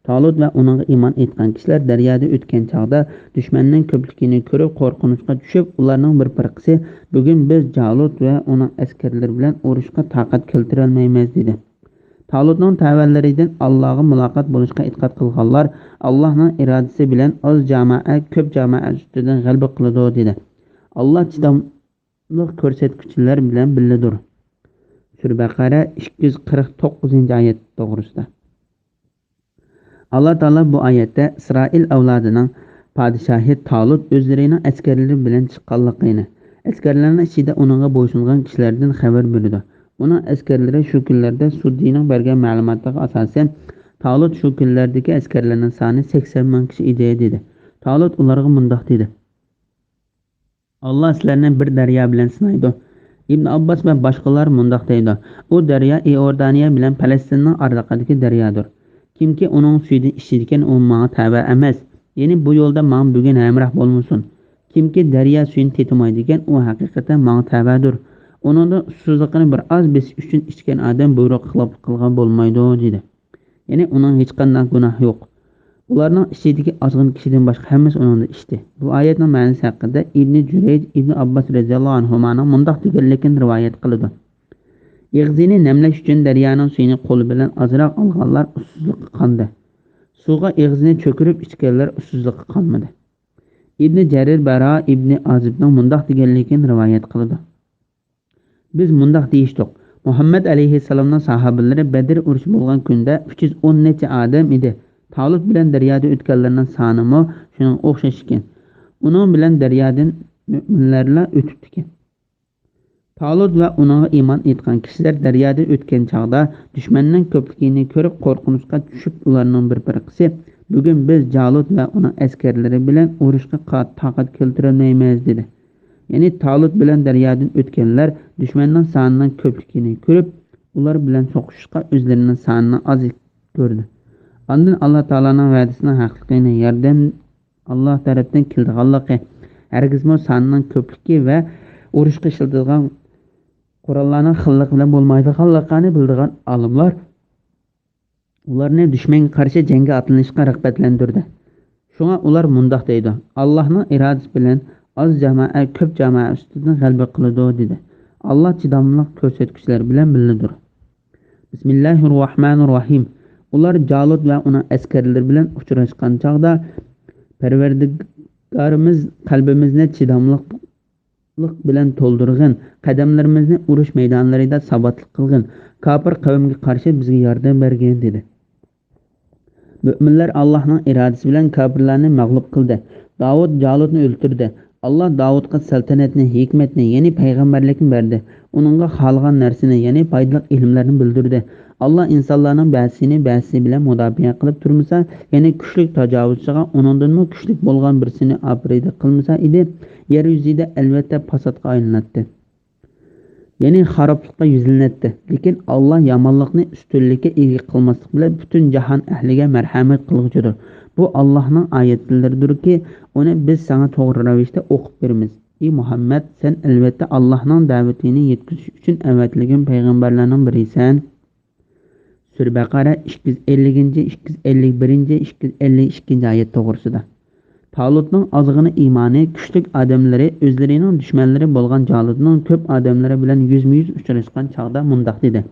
تالۇت ۋە ئۇنىڭغا ئىمان ئېيتقان كىشىلەر دەريادا ئۆتكەن چاغدا، دۈشمەننىڭ كۆپلۈكىنى كۆرۈپ، قورقۇنچقا چۈشۈپ، ئۇلارنىڭ بىر پىرقىسى، بۈگۈن بىز جالۇت ۋە ئۇنىڭ ئەسكەرلىرى بىلەن ئۇرۇشقا تاقەت كەلتۈرەلمەيمىز، دېدى. تالۇتنىڭ تەۋەلىرىدىن ئاللاغا مۇلاقات بولۇشقا ئېتىقاد قىلغانلار، ئاللاھنىڭ ئىرادىسى بىلەن ئاز جامائەت كۆپ جامائەت ئۈستىدىن غەلىبە قىلىدۇ، دېدى. ئاللا چىدام كۆرسەتكۈچىلەر بىلەن بىللىدۇر. سۈرە بەقەرە، ئىككى يۈز قىرىق توققۇزىنچى ئايەت توغرىسىدا. ئاللا تائالا بۇ ئايەتتە ئىسرائىل ئەۋلادىنىڭ پادىشاھى تالۇت ئۆزلىرىنىڭ ئەسكەرلىرى بىلەن چىققانلىقىنى، ئەسكەرلەرنىڭ ئىچىدە ئۇنىڭغا بويسۇنغان كىشىلەردىن خەۋەر بېرىدۇ. ئۇنىڭ ئەسكەرلىرى شۇ كۈنلەردە سۇددىنىڭ بەرگەن مەلۇماتىغا ئاساسەن، تالۇت شۇ كۈنلەردىكى ئەسكەرلەرنىڭ سانى سەكسەن مىڭ كىشى ئىدى، دېدى. تالۇت ئۇلارغا مۇنداق دېدى: ئاللا سىلەرنى بىر دەريا بىلەن سىنايدۇ. ئىبن ئابباس ۋە باشقىلار مۇنداق دەيدۇ: ئۇ دەريا ئىئوردانىيە بىلەن پەلەستىننىڭ ئارىلىقىدىكى دەريادۇر. كىمكى ئۇنىڭ سۈيىدىن ئىچىدىكەن، ئۇ ماڭا تەۋە ئەمەس. يەنى بۇ يولدا ماڭا بۈگۈن ھەمراھ بولمىسۇن. كىمكى دەريا سۈيىنى تېتىمايدىكەن، ئۇ ھەقىقەتەن ماڭا تەۋەدۇر. ئۇنىڭدىن ئۇسسۇزلۇقىنى بىر ئاز بېسىش ئۈچۈن ئىچكەن ئادەم بۇيرۇققا خىلاپلىق قىلغان بولمايدۇ، دېدى. يەنى ئۇنىڭ ھېچقانداق گۇناھى يوق. ئۇلارنىڭ ئىچىدىكى ئازغىنە كىشىدىن باشقا ھەممىسى ئۇنىڭدا ئىچتى. بۇ ئايەتنىڭ مەنىسى ھەققىدە ئىبنى جۈرەيج ئىبنى ئابباس رەزىياللاھۇ ئەنھۇمانىڭ مۇنداق دېگەنلىكىنى رىۋايەت قىلىدۇ: ئېغىزىنى نەملەش ئۈچۈن دەريانىڭ سۈيىنى قولى بىلەن ئازراق ئالغانلار ئۇسسۇزلۇققا قاندى. سۇغا ئېغىزىنى چۆكۈرۈپ ئىچكەنلەر ئۇسسۇزلۇققا قانمىدى. ئىبنى جەرىر بەرا ئىبنى ئازىبنىڭ مۇنداق دېگەنلىكىنى رىۋايەت قىلىدۇ: بىز مۇنداق دېيىشتۇق: مۇھەممەد ئەلەيھىسسالامنىڭ ساھابىلىرى بەدر ئۇرۇشى بولغان كۈندە ئۈچ يۈز ئون نەچچە ئادەم ئىدى. تالۇت بىلەن دەريادا ئۆتكەنلەرنىڭ سانىمۇ شۇنىڭغا ئوخشاش ئىكەن. ئۇنىڭ بىلەن دەريادىن مۆمىنلەرلا ئۆتۈپتىكەن. تالۇت ۋە ئۇنىڭغا ئىمان ئېيتقان كىشىلەر دەريادا ئۆتكەن چاغدا، دۈشمەننىڭ كۆپلۈكىنى كۆرۈپ، قورقۇنچقا چۈشۈپ، ئۇلارنىڭ بىر پىرقىسى، بۈگۈن بىز جالۇت ۋە ئۇنىڭ ئەسكەرلىرى بىلەن ئۇرۇشقا قا-، تاقەت كەلتۈرەلمەيمىز، دېدى. يەنى تالۇت بىلەن دەريادىن ئۆتكەنلەر دۈشمەننىڭ سانىنىڭ كۆپلۈكىنى كۆرۈپ، ئۇلار بىلەن سوقۇشۇشقا ئۆزلىرىنىڭ سانىنى ئاز كۆردى. ئاندىن ئاللا تائالانىڭ ۋەدىسىنىڭ ھەقلىقىنى، ياردەم ئاللا تەرەپتىن كېلىدىغانلىقى، ھەرگىزمۇ سانىنىڭ كۆپلۈكى ۋە ئۇرۇشقا ئىشلىتىدىغان قوراللارنىڭ خىللىقى بىلەن بولمايدىغانلىقىنى بىلىدىغان ئالىملار ئۇلارنى دۈشمەنگە قارشى جەڭگە ئاتلىنىشقا رىغبەتلەندۈردى. شۇڭا ئۇلار مۇنداق دەيدۇ: «ئاللاھنىڭ ئىرادىسى بىلەن ئاز جامائەت كۆپ جامائەت ئۈستىدىن غەلىبە قىلىدۇ» دېدى. ئاللا چىداملىق كۆرسەتكۈچىلەر بىلەن بىللىدۇر. بىسمىللاھىررەھمانىررەھىم. ئۇلار جالۇت ۋە ئۇنىڭ ئەسكەرلىرى بىلەن ئۇچراشقان چاغدا، پەرۋەردىگارىمىز قەلبىمىزنى چىداملىق بىلەن تولدۇرغىن، قەدەملىرىمىزنى ئۇرۇش مەيدانلىرىدا ساباتلىق قىلغىن، كاپىر قەۋمگە قارشى بىزگە ياردەم بەرگىن، دېدى. مۆمىنلەر ئاللاھنىڭ ئىرادىسى بىلەن كاپىرلارنى مەغلۇپ قىلدى. داۋۇت جالۇتنى ئۆلتۈردى. ئاللاھ داۋۇتقا سەلتەنەتنى، ھېكمەتنى، يەنى پەيغەمبەرلىكنى بەردى. ئۇنىڭغا خالىغان نەرسىنى، يەنى پايدىلىق ئىلىملەرنى بىلدۈردى. ئاللاھ ئىنسانلارنىڭ بەزىسىنى بەزىسى بىلەن مۇداپىئە قىلىپ تۇرمىسا، يەنى كۈچلۈك تاجاۋۇزچىغا ئۇنىڭدىنمۇ كۈچلۈك بولغان بىرسىنى ئاپىرىدە قىلمىسا ئىدى، يەر يۈزىدە ئەلۋەتتە پاساتقا ئايلىناتتى. يەنى خارابلىققا يۈزلىنەتتى. لېكىن ئاللاھ يامانلىقنى ئۈستۈنلۈككە ئىگە قىلماسلىق بىلەن پۈتۈن جاھان ئەھلىگە مەرھەمەت قىلغۇچىدۇر. بۇ ئاللاھنىڭ ئايەتلىرىدۇركى، ئۇنى بىز ساڭا توغرا رەۋىشتە ئوقۇپ بېرىمىز. ئى مۇھەممەد، سەن ئەلۋەتتە ئاللاھنىڭ دەۋىتىنى يەتكۈزۈش ئۈچۈن ئەۋەتىلگەن پەيغەمبەرلەرنىڭ بىرىسەن. سۈرە بەقەرە، ئىككى يۈز ئەللىكىنچى، ئىككى يۈز ئەللىك بىرىنچى، ئىككى يۈز ئەللىك ئىككىنچى ئايەت توغرىسىدا. تالۇتنىڭ ئازغىنە ئىمانى، كۈچلۈك ئادەملىرى ئۆزلىرىنىڭ دۈشمەنلىرى بولغان جالۇتنىڭ كۆپ ئادەملىرى بىلەن يۈزمۇ يۈز ئۇچراشقان چاغدا مۇنداق دېدى: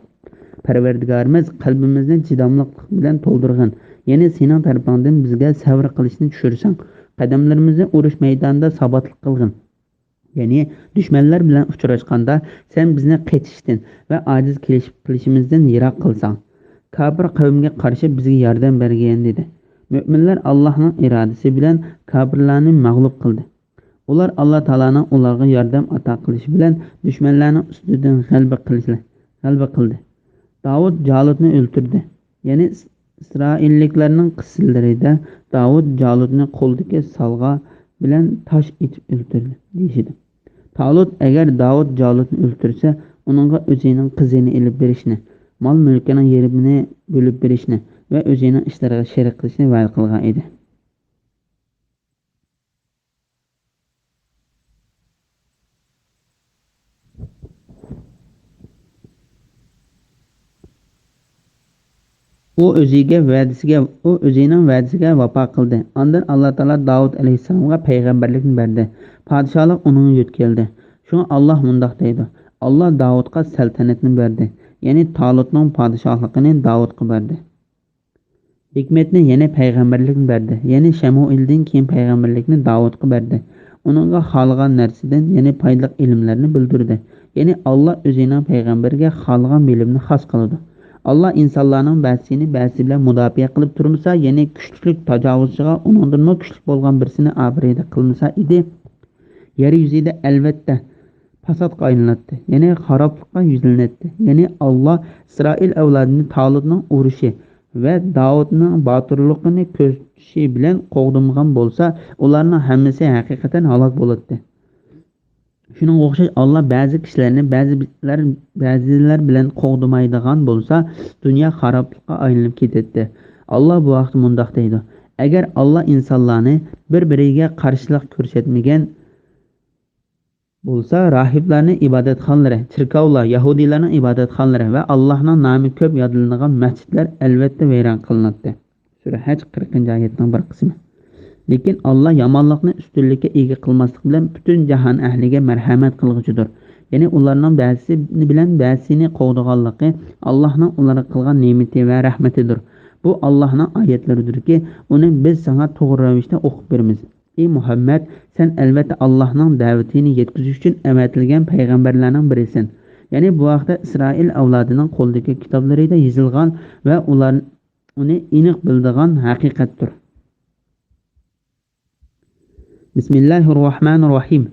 پەرۋەردىگارىمىز، قەلبىمىزنى چىداملىقلىق بىلەن تولدۇرغىن، يەنى سېنىڭ تەرىپىڭدىن بىزگە سەۋر قىلىشنى چۈشۈرسەڭ، قەدەملىرىمىزنى ئۇرۇش مەيدانىدا ساباتلىق قىلغىن. يەنى دۈشمەنلەر بىلەن ئۇچراشقاندا سەن بىزنى قېچىشتىن ۋە ئاجىز قېلىش-، قېلىشىمىزدىن يىراق قىلساڭ. كاپىر قەۋمگە قارشى بىزگە ياردەم بەرگىن، دېدى. مۆمىنلەر ئاللاھنىڭ ئىرادىسى بىلەن كاپىرلارنى مەغلۇپ قىلدى. ئۇلار ئاللا تائالانىڭ ئۇلارغا ياردەم ئاتا قىلىشى بىلەن دۈشمەنلەرنىڭ ئۈستىدىن غەلىبە قىلىشى-، غەلىبە قىلدى. داۋۇت جالۇتنى ئۆلتۈردى. يەنى ئىس-، ئىسرائىللىكلارنىڭ قىسسىلىرىدە داۋۇت جالۇتنى قولىدىكى سالغا بىلەن تاش ئېتىپ ئۆلتۈردى، دېيىشىدۇ. تالۇت ئەگەر داۋۇت جالۇتنى ئۆلتۈرسە، ئۇنىڭغا ئۆزىنىڭ قىزىنى ئېلىپ بېرىشنى، مال-مۈلكىنىڭ يېرىمىنى بۆلۈپ بېرىشنى ۋە ئۆزىنىڭ ئىشلىرىغا شېرىك قىلىشنى ۋەدە قىلغان ئىدى. ئۇ ئۆزىگە ۋەدىسىگە، ئۇ ئۆزىنىڭ ۋەدىسىگە ۋاپا قىلدى. ئاندىن ئاللا تائالا داۋۇت ئەلەيھىسسالامغا پەيغەمبەرلىكنى بەردى. پادىشاھلىق ئۇنىڭغا يۆتكەلدى. شۇڭا ئاللا مۇنداق دەيدۇ: ئاللا داۋۇتقا سەلتەنەتنى بەردى. يەنى تالۇتنىڭ پادىشاھلىقىنى داۋۇتقا بەردى. ھېكمەتنى، يەنى پەيغەمبەرلىكنى بەردى. يەنى شەمۇئېلدىن كېيىن پەيغەمبەرلىكنى داۋۇتقا بەردى. ئۇنىڭغا خالىغان نەرسىدىن، يەنى پايدىلىق ئىلىملەرنى بىلدۈردى. يەنى ئاللا ئۆزىنىڭ پەيغەمبىرىگە خالىغان بىلىمنى خاس قىلىدۇ. ئاللا ئىنسانلارنىڭ بەزىسىنى بەزىسى بىلەن مۇداپىئە قىلىپ تۇرمىسا، يەنى كۈچلۈك تاجاۋۇزچىغا ئۇنىڭدىنمۇ كۈچلۈك بولغان بىرسىنى ئاپىرىدە قىلمىسا ئىدى، يەر يۈزىدە ئەلۋەتتە پاساتقا ئايلىناتتى، يەنى خارابلىققا يۈزلىنەتتى. يەنى ئاللا ئىسرائىل ئەۋلادىنى تالۇتنىڭ ئۇرۇشى ۋە داۋۇتنىڭ باتۇرلۇقىنى كۆرسىتىشى بىلەن قوغدىمىغان بولسا، ئۇلارنىڭ ھەممىسى ھەقىقەتەن ھالاك بولاتتى. شۇنىڭغا ئوخشاش، ئاللا بەزى كىشىلەرنى بەزىلەر، بەزىلەر بىلەن قوغدىمايدىغان بولسا، دۇنيا خارابلىققا ئايلىنىپ كېتەتتى. ئاللا بۇ ھەقتە مۇنداق دەيدۇ: ئەگەر ئاللا ئىنسانلارنى بىر-بىرىگە قارشىلىق كۆرسەتمىگەن بولسا، راھىبلارنى ئىبادەتخانىلىرى، چېركاۋلار، يەھۇدىيلارنىڭ ئىبادەتخانىلىرى ۋە ئاللاھنىڭ نامى كۆپ يادلىنىدىغان مەسچىتلەر ئەلۋەتتە ۋەيران قىلىناتتى. سۈرە ھەج، قىرىقىنچى ئايەتنىڭ بىر قىسمى. لېكىن ئاللا يامانلىقنى ئۈستۈنلۈككە ئىگە قىلماسلىق بىلەن پۈتۈن جاھان ئەھلىگە مەرھەمەت قىلغۇچىدۇر. يەنى ئۇلارنىڭ بەزىسى بىلەن بەزىسىنى قوغدىغانلىقى ئاللاھنىڭ ئۇلارغا قىلغان نېمىتى ۋە رەھمىتىدۇر. بۇ ئاللاھنىڭ ئايەتلىرىدۇركى، ئۇنى بىز ساڭا توغرا رەۋىشتە ئوقۇپ بېرىمىز. ئى مۇھەممەد، سەن ئەلۋەتتە ئاللاھنىڭ دەۋىتىنى يەتكۈزۈش ئۈچۈن ئەۋەتىلگەن پەيغەمبەرلەرنىڭ بىرىسەن. يەنى بۇ ھەقتە ئىسرائىل ئەۋلادىنىڭ قولىدىكى كىتابلىرىدا يېزىلغان ۋە ئۇلار ئۇنى ئېنىق بىلىدىغان ھەقىقەتتۇر. بىسمىللاھىر راھمانىر راھىم.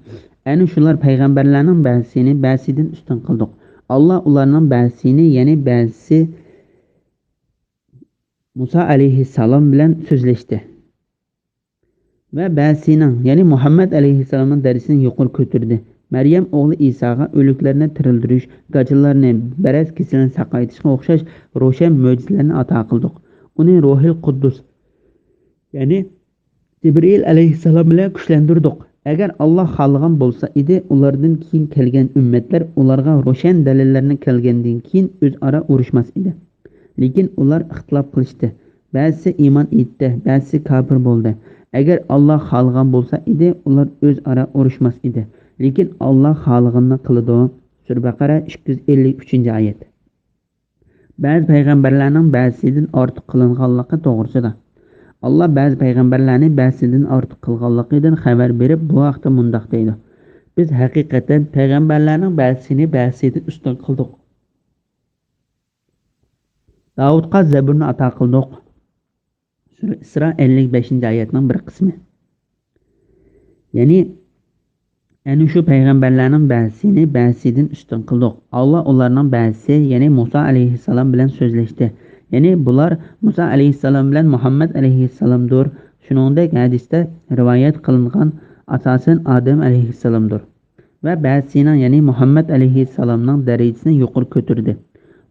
ئەنە شۇلار پەيغەمبەرلەرنىڭ بەزىسىنى بەزىسىدىن ئۈستۈن قىلدۇق. ئاللا ئۇلارنىڭ بەزىسىنى، يەنى بەزىسى مۇسا ئەلەيھىسسالام بىلەن سۆزلەشتى. ۋە بەزىسىنىڭ، يەنى مۇھەممەد ئەلەيھىسسالامنىڭ دەرىجىسىنى يۇقىرى كۆتۈردى. مەريەم ئوغلى ئىساغا ئۆلۈكلەرنى تىرىلدۈرۈش، گاچىلارنى، بەرەس كېسىلىنى ساقايتىشقا ئوخشاش روشەن مۆجىزىلەرنى ئاتا قىلدۇق. ئۇنى روھىل قۇددۇس، يەنى جىبرىئىل ئەلەيھىسسالام بىلەن كۈچلەندۈردۇق. ئەگەر ئاللا خالىغان بولسا ئىدى، ئۇلاردىن كېيىن كەلگەن ئۈممەتلەر ئۇلارغا روشەن دەلىللەرنى كەلگەندىن كېيىن ئۆزئارا ئۇرۇشماس ئىدى. لېكىن ئۇلار ئىختىلاپ قىلىشتى. بەزىسى ئىمان ئېيتتى، بەزىسى كاپىر بولدى. ئەگەر ئاللا خالىغان بولسا ئىدى، ئۇلار ئۆزئارا ئۇرۇشماس ئىدى. لېكىن ئاللا خالىغىنىنى قىلىدۇ. سۈرە بەقەرە، ئىككى يۈز ئەللىك ئۈچىنچى ئايەت. بەزى پەيغەمبەرلەرنىڭ بەزىسىدىن ئارتۇق قىلىنغانلىقى توغرىسىدا. ئاللا بەزى پەيغەمبەرلەرنى بەزىسىدىن ئارتۇق قىلغانلىقىدىن خەۋەر بېرىپ، بۇ ھەقتە مۇنداق دەيدۇ: بىز ھەقىقەتەن پەيغەمبەرلەرنىڭ بەزىسىنى بەزىسىدىن ئۈستۈن قىلدۇق. داۋۇتقا زەبۇرنى ئاتا قىلدۇق. سۈرە ئىسرا ئەللىك بەشىنچى ئايەتنىڭ بىر قىسمى. يەنى، ئەنە شۇ پەيغەمبەرلەرنىڭ بەزىسىنى بەزىسىدىن ئۈستۈن قىلدۇق. ئاللا ئۇلارنىڭ بەزىسى، يەنى مۇسا ئەلەيھىسسالام بىلەن سۆزلەشتى. يەنى بۇلار مۇسا ئەلەيھىسسالام بىلەن مۇھەممەد ئەلەيھىسسالامدۇر. شۇنىڭدەك ھەدىستە رىۋايەت قىلىنغان ئاساسەن ئادەم ئەلەيھىسسالامدۇر. ۋە بەزىسىنىڭ، يەنى مۇھەممەد ئەلەيھىسسالامنىڭ دەرىجىسىنى يۇقىرى كۆتۈردى.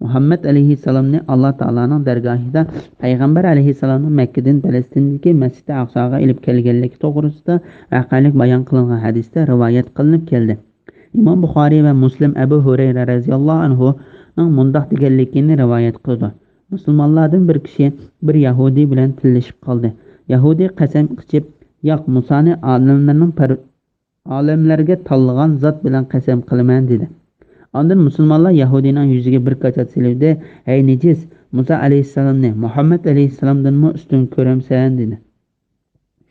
مۇھەممەد ئەلەيھىسسالامنى ئاللا تائالانىڭ دەرگاھىدا پەيغەمبەر ئەلەيھىسسالامنى مەككىدىن پەلەستىندىكى مەسچىدى ئەقساغا ئېلىپ كەلگەنلىكى توغرىسىدا ۋەقەلىك بايان قىلىنغان ھەدىستە رىۋايەت قىلىنىپ كەلدى. ئىمام بۇخارىي ۋە مۇسلىم ئەبۇ ھۇرەيرە رەزىياللاھۇ ئەنھۇنىڭ مۇنداق دېگەنلىكىنى رىۋايەت قىلىدۇ: مۇسۇلمانلاردىن بىر كىشى بىر يەھۇدىي بىلەن تىللىشىپ قالدى. يەھۇدىي قەسەم ئىچىپ، ياق، مۇسانى ئالەملەرنىڭ پەر-، ئالەملەرگە تاللىغان زات بىلەن قەسەم قىلىمەن، دېدى. ئاندىن مۇسۇلمانلار يەھۇدىينىڭ يۈزىگە بىر كاچات سېلىۋىدى، ھەي نىجىس، مۇسا ئەلەيھىسسالامنى مۇھەممەد ئەلەيھىسسالامدىنمۇ ئۈستۈن كۆرەمسەن؟ دېدى.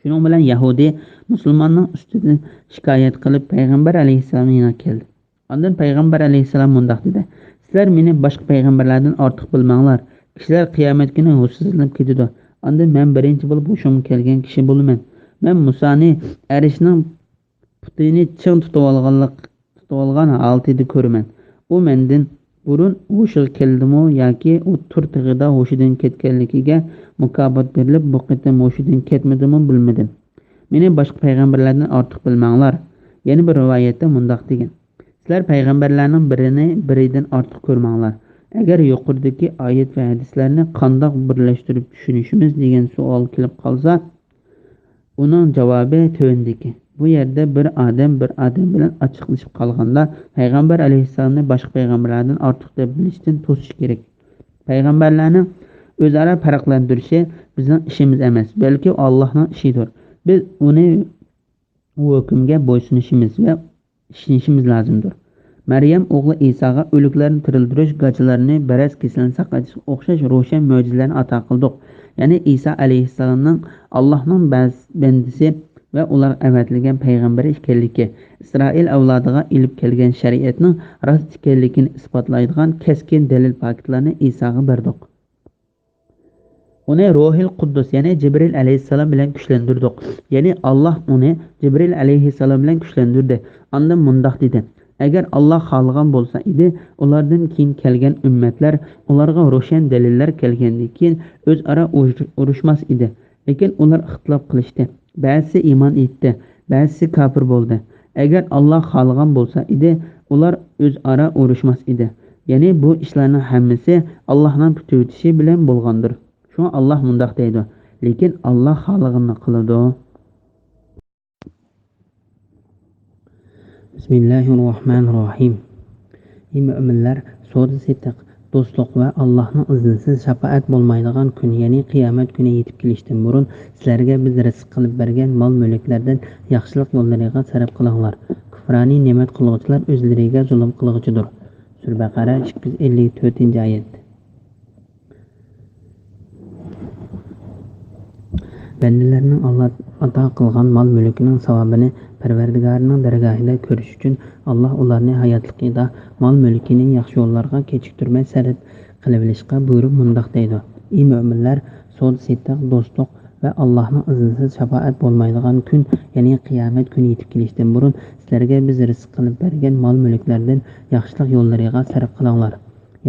شۇنىڭ بىلەن يەھۇدىي مۇسۇلماننىڭ ئۈستىدىن شىكايەت قىلىپ، پەيغەمبەر ئەلەيھىسسالامنىڭ يېنىغا كەلدى. ئاندىن پەيغەمبەر ئەلەيھىسسالام مۇنداق دېدى: سىلەر مېنى باشقا پەيغەمبەرلەردىن ئارتۇق بىلمەڭلار. كىشىلەر قىيامەت كۈنى ھوشسىزلىنىپ كېتىدۇ. ئاندىن مەن بىرىنچى بولۇپ ھوشۇمغا كەلگەن كىشى بولىمەن. مەن مۇسانى ئەرشنىڭ پۇتىنى چىڭ تۇتۇۋالغانلىق، تۇتۇۋالغان ھالىتىدە كۆرىمەن. ئۇ مەندىن بۇرۇن ھوشىغا كەلدىمۇ ياكى ئۇ تۇر تېغىدا ھوشىدىن كەتكەنلىكىگە مۇكاپات بېرىلىپ، بۇ قېتىم ھوشىدىن كەتمىدىمۇ بىلمىدىم. مېنى باشقا پەيغەمبەرلەردىن ئارتۇق بىلمەڭلار. يەنە بىر رىۋايەتتە مۇنداق دېگەن: سىلەر پەيغەمبەرلەرنىڭ بىرىنى بىرىدىن ئارتۇق كۆرمەڭلار. ئەگەر يۇقىرىدىكى ئايەت ۋە ھەدىسلەرنى قانداق بىرلەشتۈرۈپ چۈشىنىشىمىز دېگەن سوئال كېلىپ قالسا، ئۇنىڭ جاۋابى تۆۋەندىكى. بۇ يەردە بىر ئادەم بىر ئادەم بىلەن ئاچچىقلىشىپ قالغاندا، پەيغەمبەر ئەلەيھىسسالامنى باشقا پەيغەمبەرلەردىن ئارتۇق دەپ بىلىشتىن توسۇش كېرەك. پەيغەمبەرلەرنىڭ ئۆزئارا پەرقلەندۈرۈشى بىزنىڭ ئىشىمىز ئەمەس، بەلكى ئاللاھنىڭ ئىشىدۇر. بىز ئۇنى، ئۇ ھۆكۈمگە بويسۇنۇشىمىز ۋە ئىشىنىشىمىز لازىمدۇر. مەريەم ئوغلى ئىساغا ئۆلۈكلەرنى تىرىلدۈرۈش، گاچىلارنى بەرەس كېسىلىنى ساقايتىشقا ئوخشاش روشەن مۆجىزىلەرنى ئاتا قىلدۇق. يەنى ئىسا ئەلەيھىسسالامنىڭ ئاللاھنىڭ بەز-، بەندىسى ۋە ئۇلارغا ئەۋەتىلگەن پەيغەمبىرى ئىكەنلىكى، ئىسرائىل ئەۋلادىغا ئېلىپ كەلگەن شەرىئەتنىڭ راست ئىكەنلىكىنى ئىسپاتلايدىغان كەسكىن دەلىل-پاكىتلارنى ئىساغا بەردۇق. ئۇنى روھىل قۇددۇس، يەنى جىبرىل ئەلەيھىسسالام بىلەن كۈچلەندۈردۇق. يەنى ئاللاھ ئۇنى جىبرىل ئەلەيھىسسالام بىلەن كۈچلەندۈردى. ئاندىن مۇنداق دېدى: ئەگەر ئاللاھ خالىغان بولسا ئىدى، ئۇلاردىن كېيىن كەلگەن ئۈممەتلەر، ئۇلارغا روشەن دەلىللەر كەلگەندىن كېيىن ئۆزئارا ئۇرۇش-، ئۇرۇشماس ئىدى. لېكىن ئۇلار ئىختىلاپ قىلىشتى. بەزىسى ئىمان ئېيتتى، بەزىسى كاپىر بولدى. ئەگەر ئاللاھ خالىغان بولسا ئىدى، ئۇلار ئۆزئارا ئۇرۇشماس ئىدى. يەنى بۇ ئىشلارنىڭ ھەممىسى ئاللاھنىڭ پۈتۈۋېتىشى بىلەن بولغاندۇر. شۇڭا ئاللاھ مۇنداق دەيدۇ: لېكىن ئاللاھ خالىغىنىنى قىلىدۇ. بىسمىللاھىررەھمانىررەھىم. ئەي مۆمىنلەر، سودا-سېتىق، دوستلۇق ۋە ئاللاھنىڭ ئىزنىسىز شاپائەت بولمايدىغان كۈن، يەنى قىيامەت كۈنى يېتىپ كېلىشتىن بۇرۇن سىلەرگە بىز رىزىق قىلىپ بەرگەن مال-مۈلۈكلەردىن ياخشىلىق يوللىرىغا سەرپ قىلىڭلار. كۇپرانىي نېمەت قىلغۇچىلار ئۆزلىرىگە زۇلۇم قىلغۇچىدۇر. سۈرە بەقەرە، ئىككى يۈز ئەللىك تۆتىنچى ئايەت. بەندىلەرنىڭ ئاللا ئاتا قىلغان مال-مۈلكىنىڭ ساۋابىنى پەرۋەردىگارىنىڭ دەرگاھىدا كۆرۈش ئۈچۈن، ئاللا ئۇلارنى ھاياتلىقىدا مال-مۈلكىنى ياخشى يوللارغا كېچىكتۈرمەي سەرپ قىلىۋېلىشقا بۇيرۇپ مۇنداق دەيدۇ: ئەي مۆمىنلەر، سودا-سېتىق، دوستلۇق ۋە ئاللاھنىڭ ئىزنىسىز شاپائەت بولمايدىغان كۈن، يەنى قىيامەت كۈنى يېتىپ كېلىشتىن بۇرۇن سىلەرگە بىز رىزىق قىلىپ بەرگەن مال-مۈلۈكلەردىن ياخشىلىق يوللىرىغا سەرپ قىلىڭلار.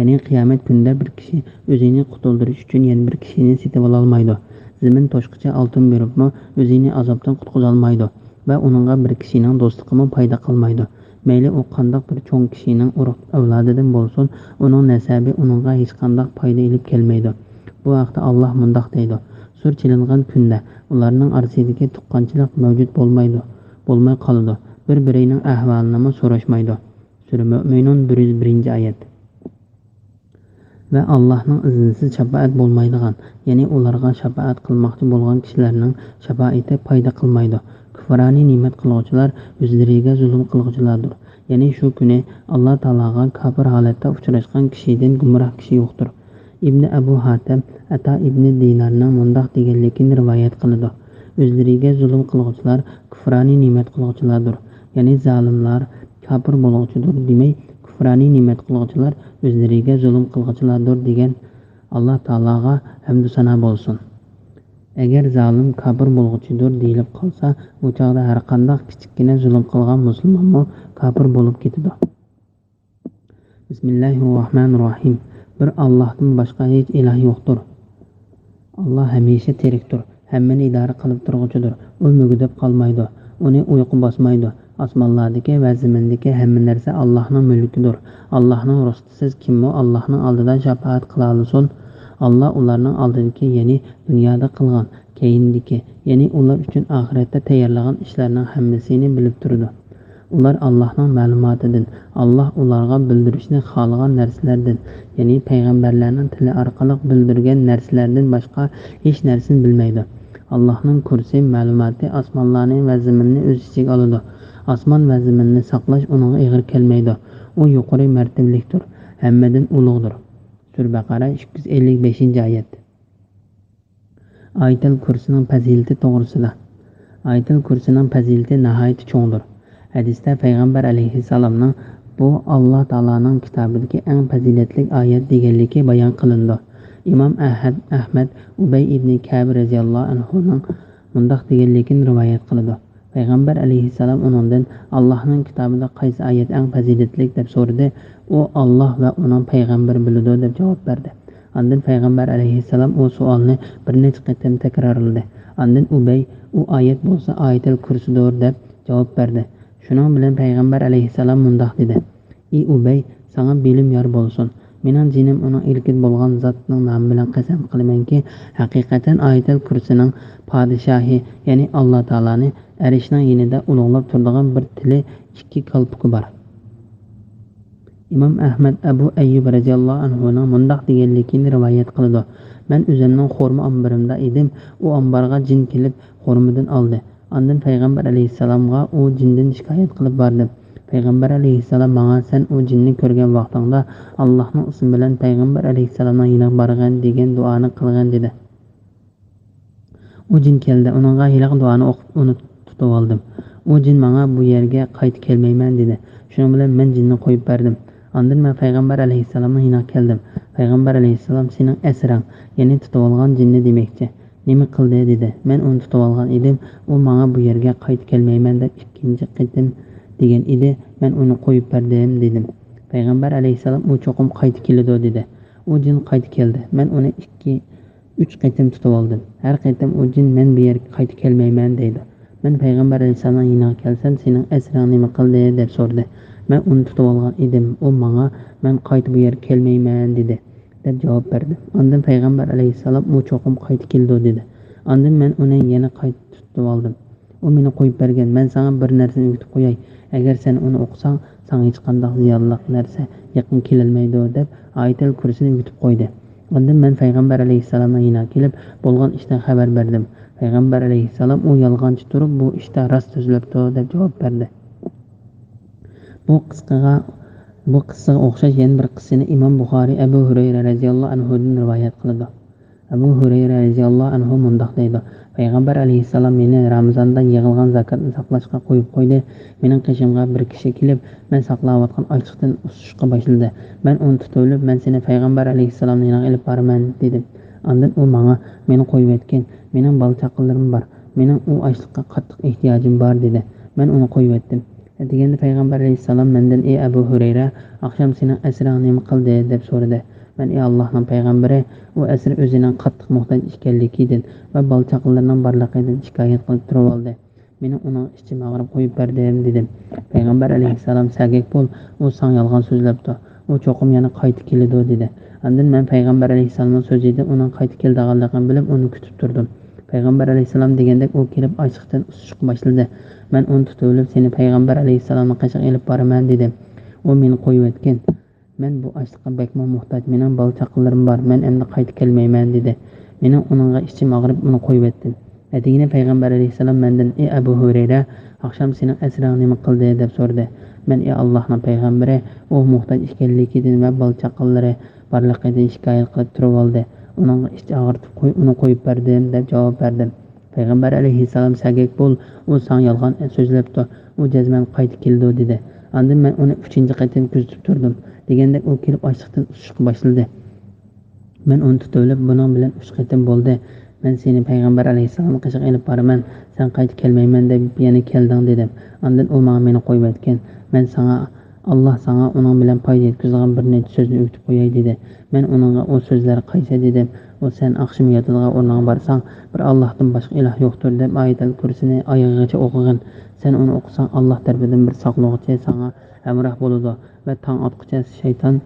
يەنى قىيامەت كۈنىدە بىر كىشى ئۆزىنى قۇتۇلدۇرۇش ئۈچۈن يەنە بىر كىشىنى سېتىۋالالمايدۇ. زېمىن توشقىچە ئالتۇن بېرىپمۇ ئۆزىنى ئازابتىن قۇتقۇزالمايدۇ ۋە ئۇنىڭغا بىر كىشىنىڭ دوستلۇقىمۇ پايدا قىلمايدۇ. مەيلى ئۇ قانداق بىر چوڭ كىشىنىڭ ئۇرۇق ئەۋلادىدىن بولسۇن، ئۇنىڭ نەسەبى ئۇنىڭغا ھېچقانداق پايدا ئېلىپ كەلمەيدۇ. بۇ ھەقتە ئاللاھ مۇنداق دەيدۇ: سۇر چېلىنغان كۈندە ئۇلارنىڭ ئارىسىدىكى تۇغقانچىلىق مەۋجۇت بولمايدۇ، بولماي قالىدۇ، بىر-بىرىنىڭ ئەھۋالىنىمۇ سوراشمايدۇ. سۈرە مۆمىنۇن، بىر يۈز بىرىنچى ئايەت. ۋە ئاللاھنىڭ ئىزنىسىز شاپائەت بولمايدىغان، يەنى ئۇلارغا شاپائەت قىلماقچى بولغان كىشىلەرنىڭ شاپائىتى پايدا قىلمايدۇ. كۇپرانىي نېمەت قىلغۇچىلار ئۆزلىرىگە زۇلۇم قىلغۇچىلاردۇر. يەنى شۇ كۈنى ئاللا تائالاغا كاپىر ھالەتتە ئۇچراشقان كىشىدىن گۇمراھ كىشى يوقتۇر. ئىبنى ئەبۇ ھاتەم ئەتا ئىبنى دىنارنىڭ مۇنداق دېگەنلىكىنى رىۋايەت قىلىدۇ: ئۆزلىرىگە زۇلۇم قىلغۇچىلار كۇپرانىي نېمەت قىلغۇچىلاردۇر، يەنى زالىملار، كاپىر بولغۇچىدۇر دېمەي، كۇپرانىي نېمەت قىلغۇچىلار ئۆزلىرىگە زۇلۇم قىلغۇچىلاردۇر دېگەن. ئاللا تائالاغا ھەمدۇ سانا بولسۇن. ئەگەر زالىم كاپىر بولغۇچىدۇر دېيىلىپ قالسا، ئۇ چاغدا ھەرقانداق كىچىككىنە زۇلۇم قىلغان مۇسۇلمانمۇ كاپىر بولۇپ كېتىدۇ. بىسمىللاھىررەھمانىررەھىم. بىر ئاللاھتىن باشقا ھېچ ئىلاھ يوقتۇر. ئاللاھ ھەمىشە تىرىكتۇر، ھەممىنى ئىدارە قىلىپ تۇرغۇچىدۇر. ئۇ مۈگدەپ قالمايدۇ، ئۇنى ئۇيقۇ باسمايدۇ. ئاسمانلاردىكى ۋە زېمىندىكى ھەممە نەرسە ئاللاھنىڭ مۈلكىدۇر. ئاللاھنىڭ رۇخسىتىسىز كىممۇ ئاللاھنىڭ ئالدىدا شاپائەت قىلالىسۇن؟ ئاللاھ ئۇلارنىڭ ئالدىدىكى، يەنى دۇنيادا قىلغان، كەينىدىكى، يەنى ئۇلار ئۈچۈن ئاخىرەتتە تەييارلىغان ئىشلارنىڭ ھەممىسىنى بىلىپ تۇرىدۇ. ئۇلار ئاللاھنىڭ مەلۇماتىدىن، ئاللاھ ئۇلارغا بىلدۈرۈشنى خالىغان نەرسىلەردىن، يەنى پەيغەمبەرلەرنىڭ تىلى ئارقىلىق بىلدۈرگەن نەرسىلەردىن باشقا ھېچ نەرسىنى بىلمەيدۇ. ئاللاھنىڭ كۇرسى مەلۇماتى ئاسمانلارنى ۋە زېمىننى ئۆز ئىچىگە ئالىدۇ. ئاسمان ۋە زېمىننى ساقلاش ئۇنىڭغا ئېغىر كەلمەيدۇ. ئۇ يۇقىرى مەرتىۋىلىكتۇر، ھەممىدىن ئۇلۇغدۇر. سۈرە بەقەرە، ئىككى يۈز ئەللىك بەشىنچى ئايەت. ئايەتۇل كۇرسىنىڭ پەزىلىتى توغرىسىدا. ئايەتۇل كۇرسىنىڭ پەزىلىتى ناھايىتى چوڭدۇر. ھەدىستە پەيغەمبەر ئەلەيھىسسالامنىڭ، بۇ ئاللاھ تائالانىڭ كىتابىدىكى ئەڭ پەزىلەتلىك ئايەت دېگەنلىكى بايان قىلىنىدۇ. ئىمام ئەھەد-، ئەھمەد ئۇبەي ئىبنى كەئب رەزىياللاھۇ ئەنھۇنىڭ مۇنداق دېگەنلىكىنى رىۋايەت قىلىدۇ. پەيغەمبەر ئەلەيھىسسالام ئۇنىڭدىن، «ئاللاھنىڭ كىتابىدا قايسى ئايەت ئەڭ پەزىلەتلىك؟» دەپ سورىدى. ئۇ، «ئاللاھ ۋە ئۇنىڭ پەيغەمبىرى بىلىدۇ» دەپ جاۋاب بەردى. ئاندىن پەيغەمبەر ئەلەيھىسسالام ئۇ سوئالنى بىر نەچچە قېتىم تەكرارلىدى. ئاندىن ئۇبەي، «ئۇ ئايەت بولسا ئايەتۇل كۇرسىدۇر» دەپ جاۋاب بەردى. شۇنىڭ بىلەن پەيغەمبەر ئەلەيھىسسالام مۇنداق دېدى، «ئى ئۇبەي، ساڭا بېلىم يار بولسۇن. مېنىڭ جېنىم ئۇنىڭ ئىلكىدە بولغان زاتنىڭ نامى بىلەن قەسەم قىلىمەنكى، ھەقىقەتەن ئايەتۇل كۇرسىنىڭ پادىشاھى، يەنى ئاللاھ تائالانى ئەرشنىڭ يېنىدا ئۇلۇغلاپ تۇرىدىغان بىر تىلى ئىككى كالپۇكى بار.» ئىمام ئەھمەد ئەبۇ ئەييۇب رەزىياللاھۇ ئەنھۇنىڭ مۇنداق دېگەنلىكىنى رىۋايەت قىلىدۇ، «مەن ئۆزۈمنىڭ خورما ئامبىرىمدا ئىدىم، ئۇ ئامبارغا جىن كېلىپ خورمىدىن ئالدى. ئاندىن پەيغەمبەر ئەلەيھىسسالامغا ئۇ جىندىن شىكايەت قىلىپ باردىم. پەيغەمبەر ئەلەيھىسسالام ماڭا، سەن ئۇ جىننى كۆرگەن ۋاقتىڭدا ئاللاھنىڭ ئىسمى بىلەن پەيغەمبەر ئەلەيھىسسالامنىڭ يېنىغا بارغىن دېگەن دۇئانى قىلغىن» دېدى. ئۇ جىن كەلدى، ئۇنىڭغا ھېلىقى دۇئانى ئوقۇپ، ئۇنى تۇتۇۋالدىم. ئۇ جىن ماڭا، «بۇ يەرگە قايتا كەلمەيمەن» دېدى. شۇنىڭ بىلەن مەن جىننى قويۇپ بەردىم. ئاندىن مەن پەيغەمبەر ئەلەيھىسسالامنىڭ يېنىغا كەلدىم. پەيغەمبەر ئەلەيھىسسالام، «سېنىڭ ئەسىرىڭ»، يەنى تۇتۇۋالغان جىننى دېمەكچى، «نېمە قىلدى؟» دېدى. مەن ئۇنى تۇتۇۋالغان ئىدىم، ئۇ ماڭا، «بۇ يەرگە قايتا كەلمەيمەن» دەپ ئىككىنچى قېتىم دېگەن ئىدى، مەن ئۇنى قويۇپ بەردىم دېدىم. پەيغەمبەر ئەلەيھىسسالام، «ئۇ چوقۇم قايتا كېلىدۇ» دېدى. ئۇ جىن قايتا كەلدى. مەن ئۇنى ئىككى، ئۈچ قېتىم تۇتۇۋالدىم. ھەر قېتىم ئۇ جىن، «مەن بۇ يەرگە قايتا كەلمەيمەن» دەيدۇ. مەن پەيغەمبەر ئەلەيھىسسالامنىڭ يېنىغا كەلسەم، «سېنىڭ ئەسىرىڭ نېمە قىلدى؟» دەپ سورىدى. مەن ئۇنى تۇتۇۋالغان ئىدىم. ئۇ ماڭا، «مەن قايتا بۇ يەرگە كەلمەيمەن» دېدى، دەپ جاۋاب بەردى. ئاندىن پەيغەمبەر ئەلەيھىسسالام، «ئۇ چوقۇم قايتا كېلىدۇ» دېدى. ئاندىن مەن ئۇنى يەنە قايتا تۇتۇۋالدىم. ئۇ مېنى قويۇپ بەرگەن. «مەن ساڭا بىر نەرسىنى ئۆگىتىپ قوياي. ئەگەر سەن ئۇنى ئوقۇساڭ، ساڭا ھېچقانداق زىيانلىق نەرسە يېقىن كېلەلمەيدۇ» دەپ، ئايەتۇل كۇرسىنى ئۆگىتىپ قويدى. ئاندىن مەن پەيغەمبەر ئەلەيھىسسالامنىڭ يېنىغا كېلىپ، بولغان ئىشتىن خەۋەر بەردىم. پەيغەمبەر ئەلەيھىسسالام، «ئۇ يالغانچى تۇرۇپ، بۇ ئىشتا راست سۆزلەپتۇ» دەپ جاۋاب بەردى. بۇ قىسقىغا، بۇ قىسسىغا ئوخشاش يەنە بىر قىسسىنى ئىمام بۇخارىي ئەبۇ ھۇرەيرە رەزىياللاھۇ ئەنھۇدىن رىۋايەت قىلىدۇ. ئەبۇ ھۇرەيرە رەزىياللاھۇ ئەنھۇ مۇنداق دەيدۇ، پەيغەمبەر ئەلەيھىسسالام مېنى رامىزاندا يىغىلغان زاكاتنى ساقلاشقا قويۇپ قويدى. مېنىڭ قېشىمغا بىر كىشى كېلىپ، مەن ساقلاۋاتقان ئاچلىقتىن ئۇسسۇشقا باشلىدى. مەن ئۇنى تۇتۇۋېلىپ، مەن سېنى پەيغەمبەر ئەلەيھىسسالامنىڭ يېنىغا ئېلىپ بارىمەن، دېدىم. ئاندىن ئۇ ماڭا، مېنى قويۇۋەتكىن، مېنىڭ بالا-چاقىلىرىم بار، مېنىڭ ئۇ ئاشلىققا قاتتىق ئېھتىياجىم بار، دېدى. مەن ئۇنى قويۇۋەتتىم. دېگەندە پەيغەمبەر ئەلەيھىسسالام مەندىن، ئى ئەبۇ ھۇرەيرە، ئاخشام سېنىڭ ئەسىرىڭ نېمە قىلدى؟ دەپ سورىدى. مەن، ئى ئاللاھنىڭ پەيغەمبىرى، ئۇ ئەسىر ئۆزىنىڭ قاتتىق موھتاج ئىكەنلىكىدىن ۋە بالا-چاقىلىرىنىڭ بارلىقىدىن شىكايەت قىلىپ تۇرۇۋالدى. مېنىڭ ئۇنىڭ ئىچىم ئاغرىپ قويۇپ بەردىم، دېدىم. پەيغەمبەر ئەلەيھىسسالام، سەگەك بول، ئۇ ساڭا يالغان سۆزلەپتۇ. ئۇ چوقۇم يەنە قايتا كېلىدۇ، دېدى. ئاندىن مەن پەيغەمبەر ئەلەيھىسسالامنىڭ سۆزىدىن ئۇنىڭ قايتا كېلىدىغانلىقىنى بىلىپ، ئۇنى كۈتۈپ تۇردۇم. پەيغەمبەر ئەلەيھىسسالام دېگەندەك ئۇ كېلىپ ئاچلىقتىن ئۇسسۇشقا باشلىدى. مەن ئۇنى تۇتۇۋېلىپ، سېنى پەيغەمبەر ئەلەيھىسسالامنىڭ قېشىغا ئېلىپ بارىمەن، دېدى. ئۇ مېنى قويۇۋەتكەن. مەن بۇ ئاشلىققا بەكمۇ موھتاج، مېنىڭ بالا-چاقىلىرىم بار، مەن ئەمدى قايتا كەلمەيمەن، دېدى. مېنىڭ ئۇنىڭغا ئىچىم ئاغرىپ، ئۇنى قويۇۋەتتىم. ئەتىگىنى پەيغەمبەر ئەلەيھىسسالام مەندىن، ئى ئەبۇ ھۇرەيرە، ئاخشام سېنىڭ ئەسىرىڭ نېمە قىلدى؟ دەپ سورىدى. مەن، ئى ئاللاھنىڭ پەيغەمبىرى، ئۇ موھتاج ئىكەنلىكىدىن ۋە بالا-چاقىلىرى بارلىقىدىن شىكايەت قىلىپ تۇرۇۋالدى. ئۇنىڭغا ئىچ ئاغرىتىپ قوي-، ئۇنى قويۇپ بەردىم، دەپ جاۋاب بەردىم. پەيغەمبەر ئەلەيھىسسالام، سەگەك بول، ئۇ ساڭا يالغان سۆزلەپتۇ، ئۇ جەزمەن قايتا كېلىدۇ، دېدى. ئاندىن مەن ئۇنى ئۈچىنچى قېتىم كۆزىتىپ تۇردۇم. دېگەندەك ئۇ كېلىپ ئاچلىقتىن ئۇسسۇشقا باشلىدى. مەن ئۇنى تۇتۇۋېلىپ، بۇنىڭ بىلەن ئۈچ قېتىم بولدى. مەن سېنى پەيغەمبەر ئەلەيھىسسالامنىڭ قېشىغا ئېلىپ بارىمەن، سەن قايتا كەلمەيمەن دەپ يەنە كەلدىڭ، دېدىم. ئاندىن ئۇ ماڭا مېنى قويۇۋەتكەن. مەن ساڭا، ئاللا ساڭا ئۇنىڭ بىلەن پايدا يەتكۈزىدىغان بىر نەچچە سۆزنى ئۆگىتىپ قوياي، دېدى. مەن ئۇنىڭغا، ئۇ سۆزلەر قايسى؟ دېدىم. ئۇ، سەن ئاخشىمى ياتىدىغان ئورنۇڭغا بارساڭ، بىر ئاللاھتىن باشقا ئىلاھ يوقتۇر دەپ ئايەتەل كۇرسىنى ئايىغىغىچە ئوقۇغىن. سەن ئۇنى ئوقۇساڭ، ئاللا تەرىپىدىن بىر ساقلىغۇچى ساڭا ھەمراھ بولىدۇ ۋە تاڭ ئاتقۇچە شەيتان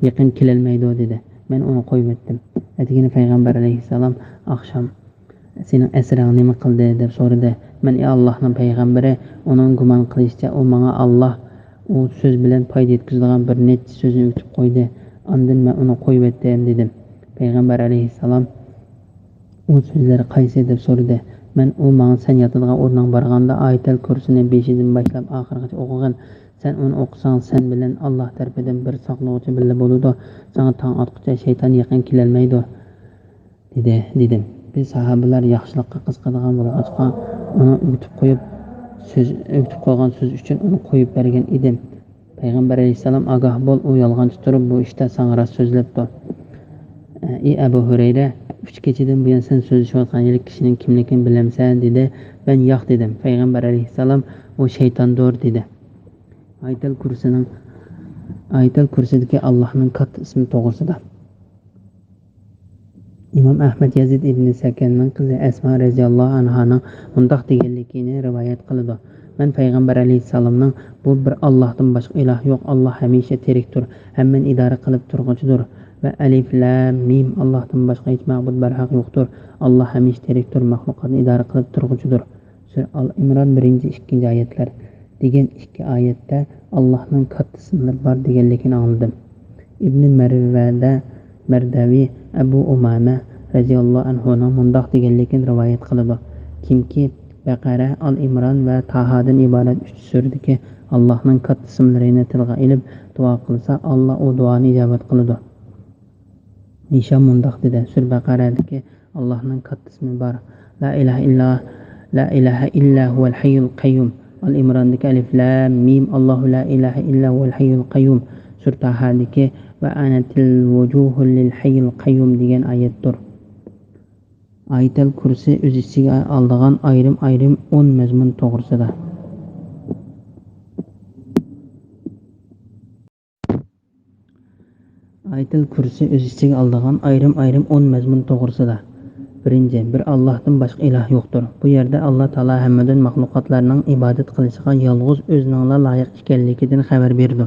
يېقىن كېلەلمەيدۇ، دېدى. مەن ئۇنى قويۇۋەتتىم. ئەتىگىنى پەيغەمبەر ئەلەيھىسسالام ئاخشام سېنىڭ ئەسىرىڭ نېمە قىلدى؟ دەپ سورىدى. مەن، ئى ئاللاھنىڭ پەيغەمبىرى، ئۇنىڭ گۇمان قىلىشىچە، ئۇ ماڭا ئاللاھ ئۇ سۆز بىلەن پايدا يەتكۈزىدىغان بىر نەچچە سۆزنى ئۆگىتىپ قويدى. ئاندىن مەن ئۇنى قويۇۋەتتىم، دېدىم. پەيغەمبەر ئەلەيھىسسالام، ئۇ سۆزلەر قايسى؟ دەپ سورىدى. مەن، ئۇ ماڭا سەن ياتىدىغان ئورنۇڭغا بارغاندا ئايەتەل كۇرسىنى بېشىدىن باشلاپ ئاخىرغىچە ئوقۇغىن. سەن ئۇنى ئوقۇساڭ، سەن بىلەن ئاللاھ تەرىپىدىن بىر ساقلىغۇچى بىللە بولىدۇ. ساڭا تاڭ ئاتقۇچە شەيتان يېقىن كېلەلمەيدۇ، دېدى، دېدىم. بىز ساھابىلار ياخشىلىققا قىزىقىدىغان بولغاچقا، ئۇنىڭ ئۆگىتىپ قويۇپ سۆز، ئۆگىتىپ قويغان سۆزى ئۈچۈن ئۇنى قويۇپ بەرگەن ئىدىم. پەيغەمبەر ئەلەيھىسسالام، ئاگاھ بول، ئۇ يالغانچى تۇرۇپ بۇ ئىشتا ساڭا راست سۆزلەپتۇ. ئى ئەبۇ ھۇرەيرە، ئۈچ كېچىدىن بۇيان سەن سۆزلىشىۋاتقان ھېلىقى كىشىنىڭ كىملىكىنى بىلەمسەن؟ دېدى. مەن، ياق، دېدىم. پەيغەمبەر ئەلەيھىسسالام، ئۇ شەيتاندۇر، دېدى. ئايەتەل كۇرسىنىڭ، ئايەتەل كۇرسىدىكى ئاللاھنىڭ كاتتا ئىسمى توغرىسىدا. ئىمام ئەھمەد يەزىد ئىبنى سەكەننىڭ قىزى ئەسما رەزىياللاھۇ ئەنھانىڭ مۇنداق دېگەنلىكىنى رىۋايەت قىلىدۇ. مەن پەيغەمبەر ئەلەيھىسسالامنىڭ، بۇ بىر ئاللاھتىن باشقا ئىلاھ يوق، ئاللاھ ھەمىشە تىرىكتۇر، ھەممىنى ئىدارە قىلىپ تۇرغۇچىدۇر ۋە ئەلىف لام مىم، ئاللاھتىن باشقا ھېچ مەبۇد بەرھەق يوقتۇر، ئاللاھ ھەمىشە تىرىكتۇر، مەخلۇقاتنى ئىدارە قىلىپ تۇرغۇچىدۇر. سۈرە ئال ئىمران، بىرىنچى، ئىككىنچى ئايەتلەر دېگەن ئىككى ئايەتتە ئاللاھنىڭ كاتتا ئىسىملىرى بار دېگەنلىكىنى ئاڭلىدىم. ئىبنى مەرۋەدە، مەردەۋى، ئەبۇ ئۇمامە رەزىياللاھۇ ئەنھۇنىڭ مۇنداق دېگەنلىكىنى رىۋايەت قىلىدۇ: كىمكى بەقەرە، ئال ئىمران ۋە تاھادىن ئىبارەت ئۈچ سۈرىدىكى ئاللاھنىڭ كاتتا ئىسىملىرىنى تىلغا ئېلىپ دۇئا قىلسا، ئاللا ئۇ دۇئانى ئىجابەت قىلىدۇ. ھىشام مۇنداق دېدى، سۈرە بەقەرەدىكى ئاللاھنىڭ كاتتا ئىسمى بار. لا ئىلاھە ئىللا، لا ئىلاھە ئىللا ھۇۋەل ھەييۇل قەييۇم. ئال ئىمراندىكى ئەلىف لام مىم، ئاللاھۇ لا ئىلاھە ئىللا ھۇۋەل ھەييۇل قەييۇم. سۈرە تاھادىكى ۋە ئەنەتىل ۋۇجۇھۇ لىل ھەييىل قەييۇم دېگەن ئايەتتۇر. ئايەتەل كۇرسى ئۆز ئىچىگە ئالىدىغان ئايرىم-ئايرىم ئون مەزمۇن توغرىسىدا. ئايەتۇل كۇرسى ئۆز ئىچىگە ئالىدىغان ئايرىم-ئايرىم ئون مەزمۇن توغرىسىدا. بىرىنچى، بىر ئاللاھتىن باشقا ئىلاھ يوقتۇر. بۇ يەردە ئاللا تائالا ھەممىدىن مەخلۇقاتلارنىڭ ئىبادەت قىلىشىغا يالغۇز ئۆزىنىڭلا لايىق ئىكەنلىكىدىن خەۋەر بېرىدۇ.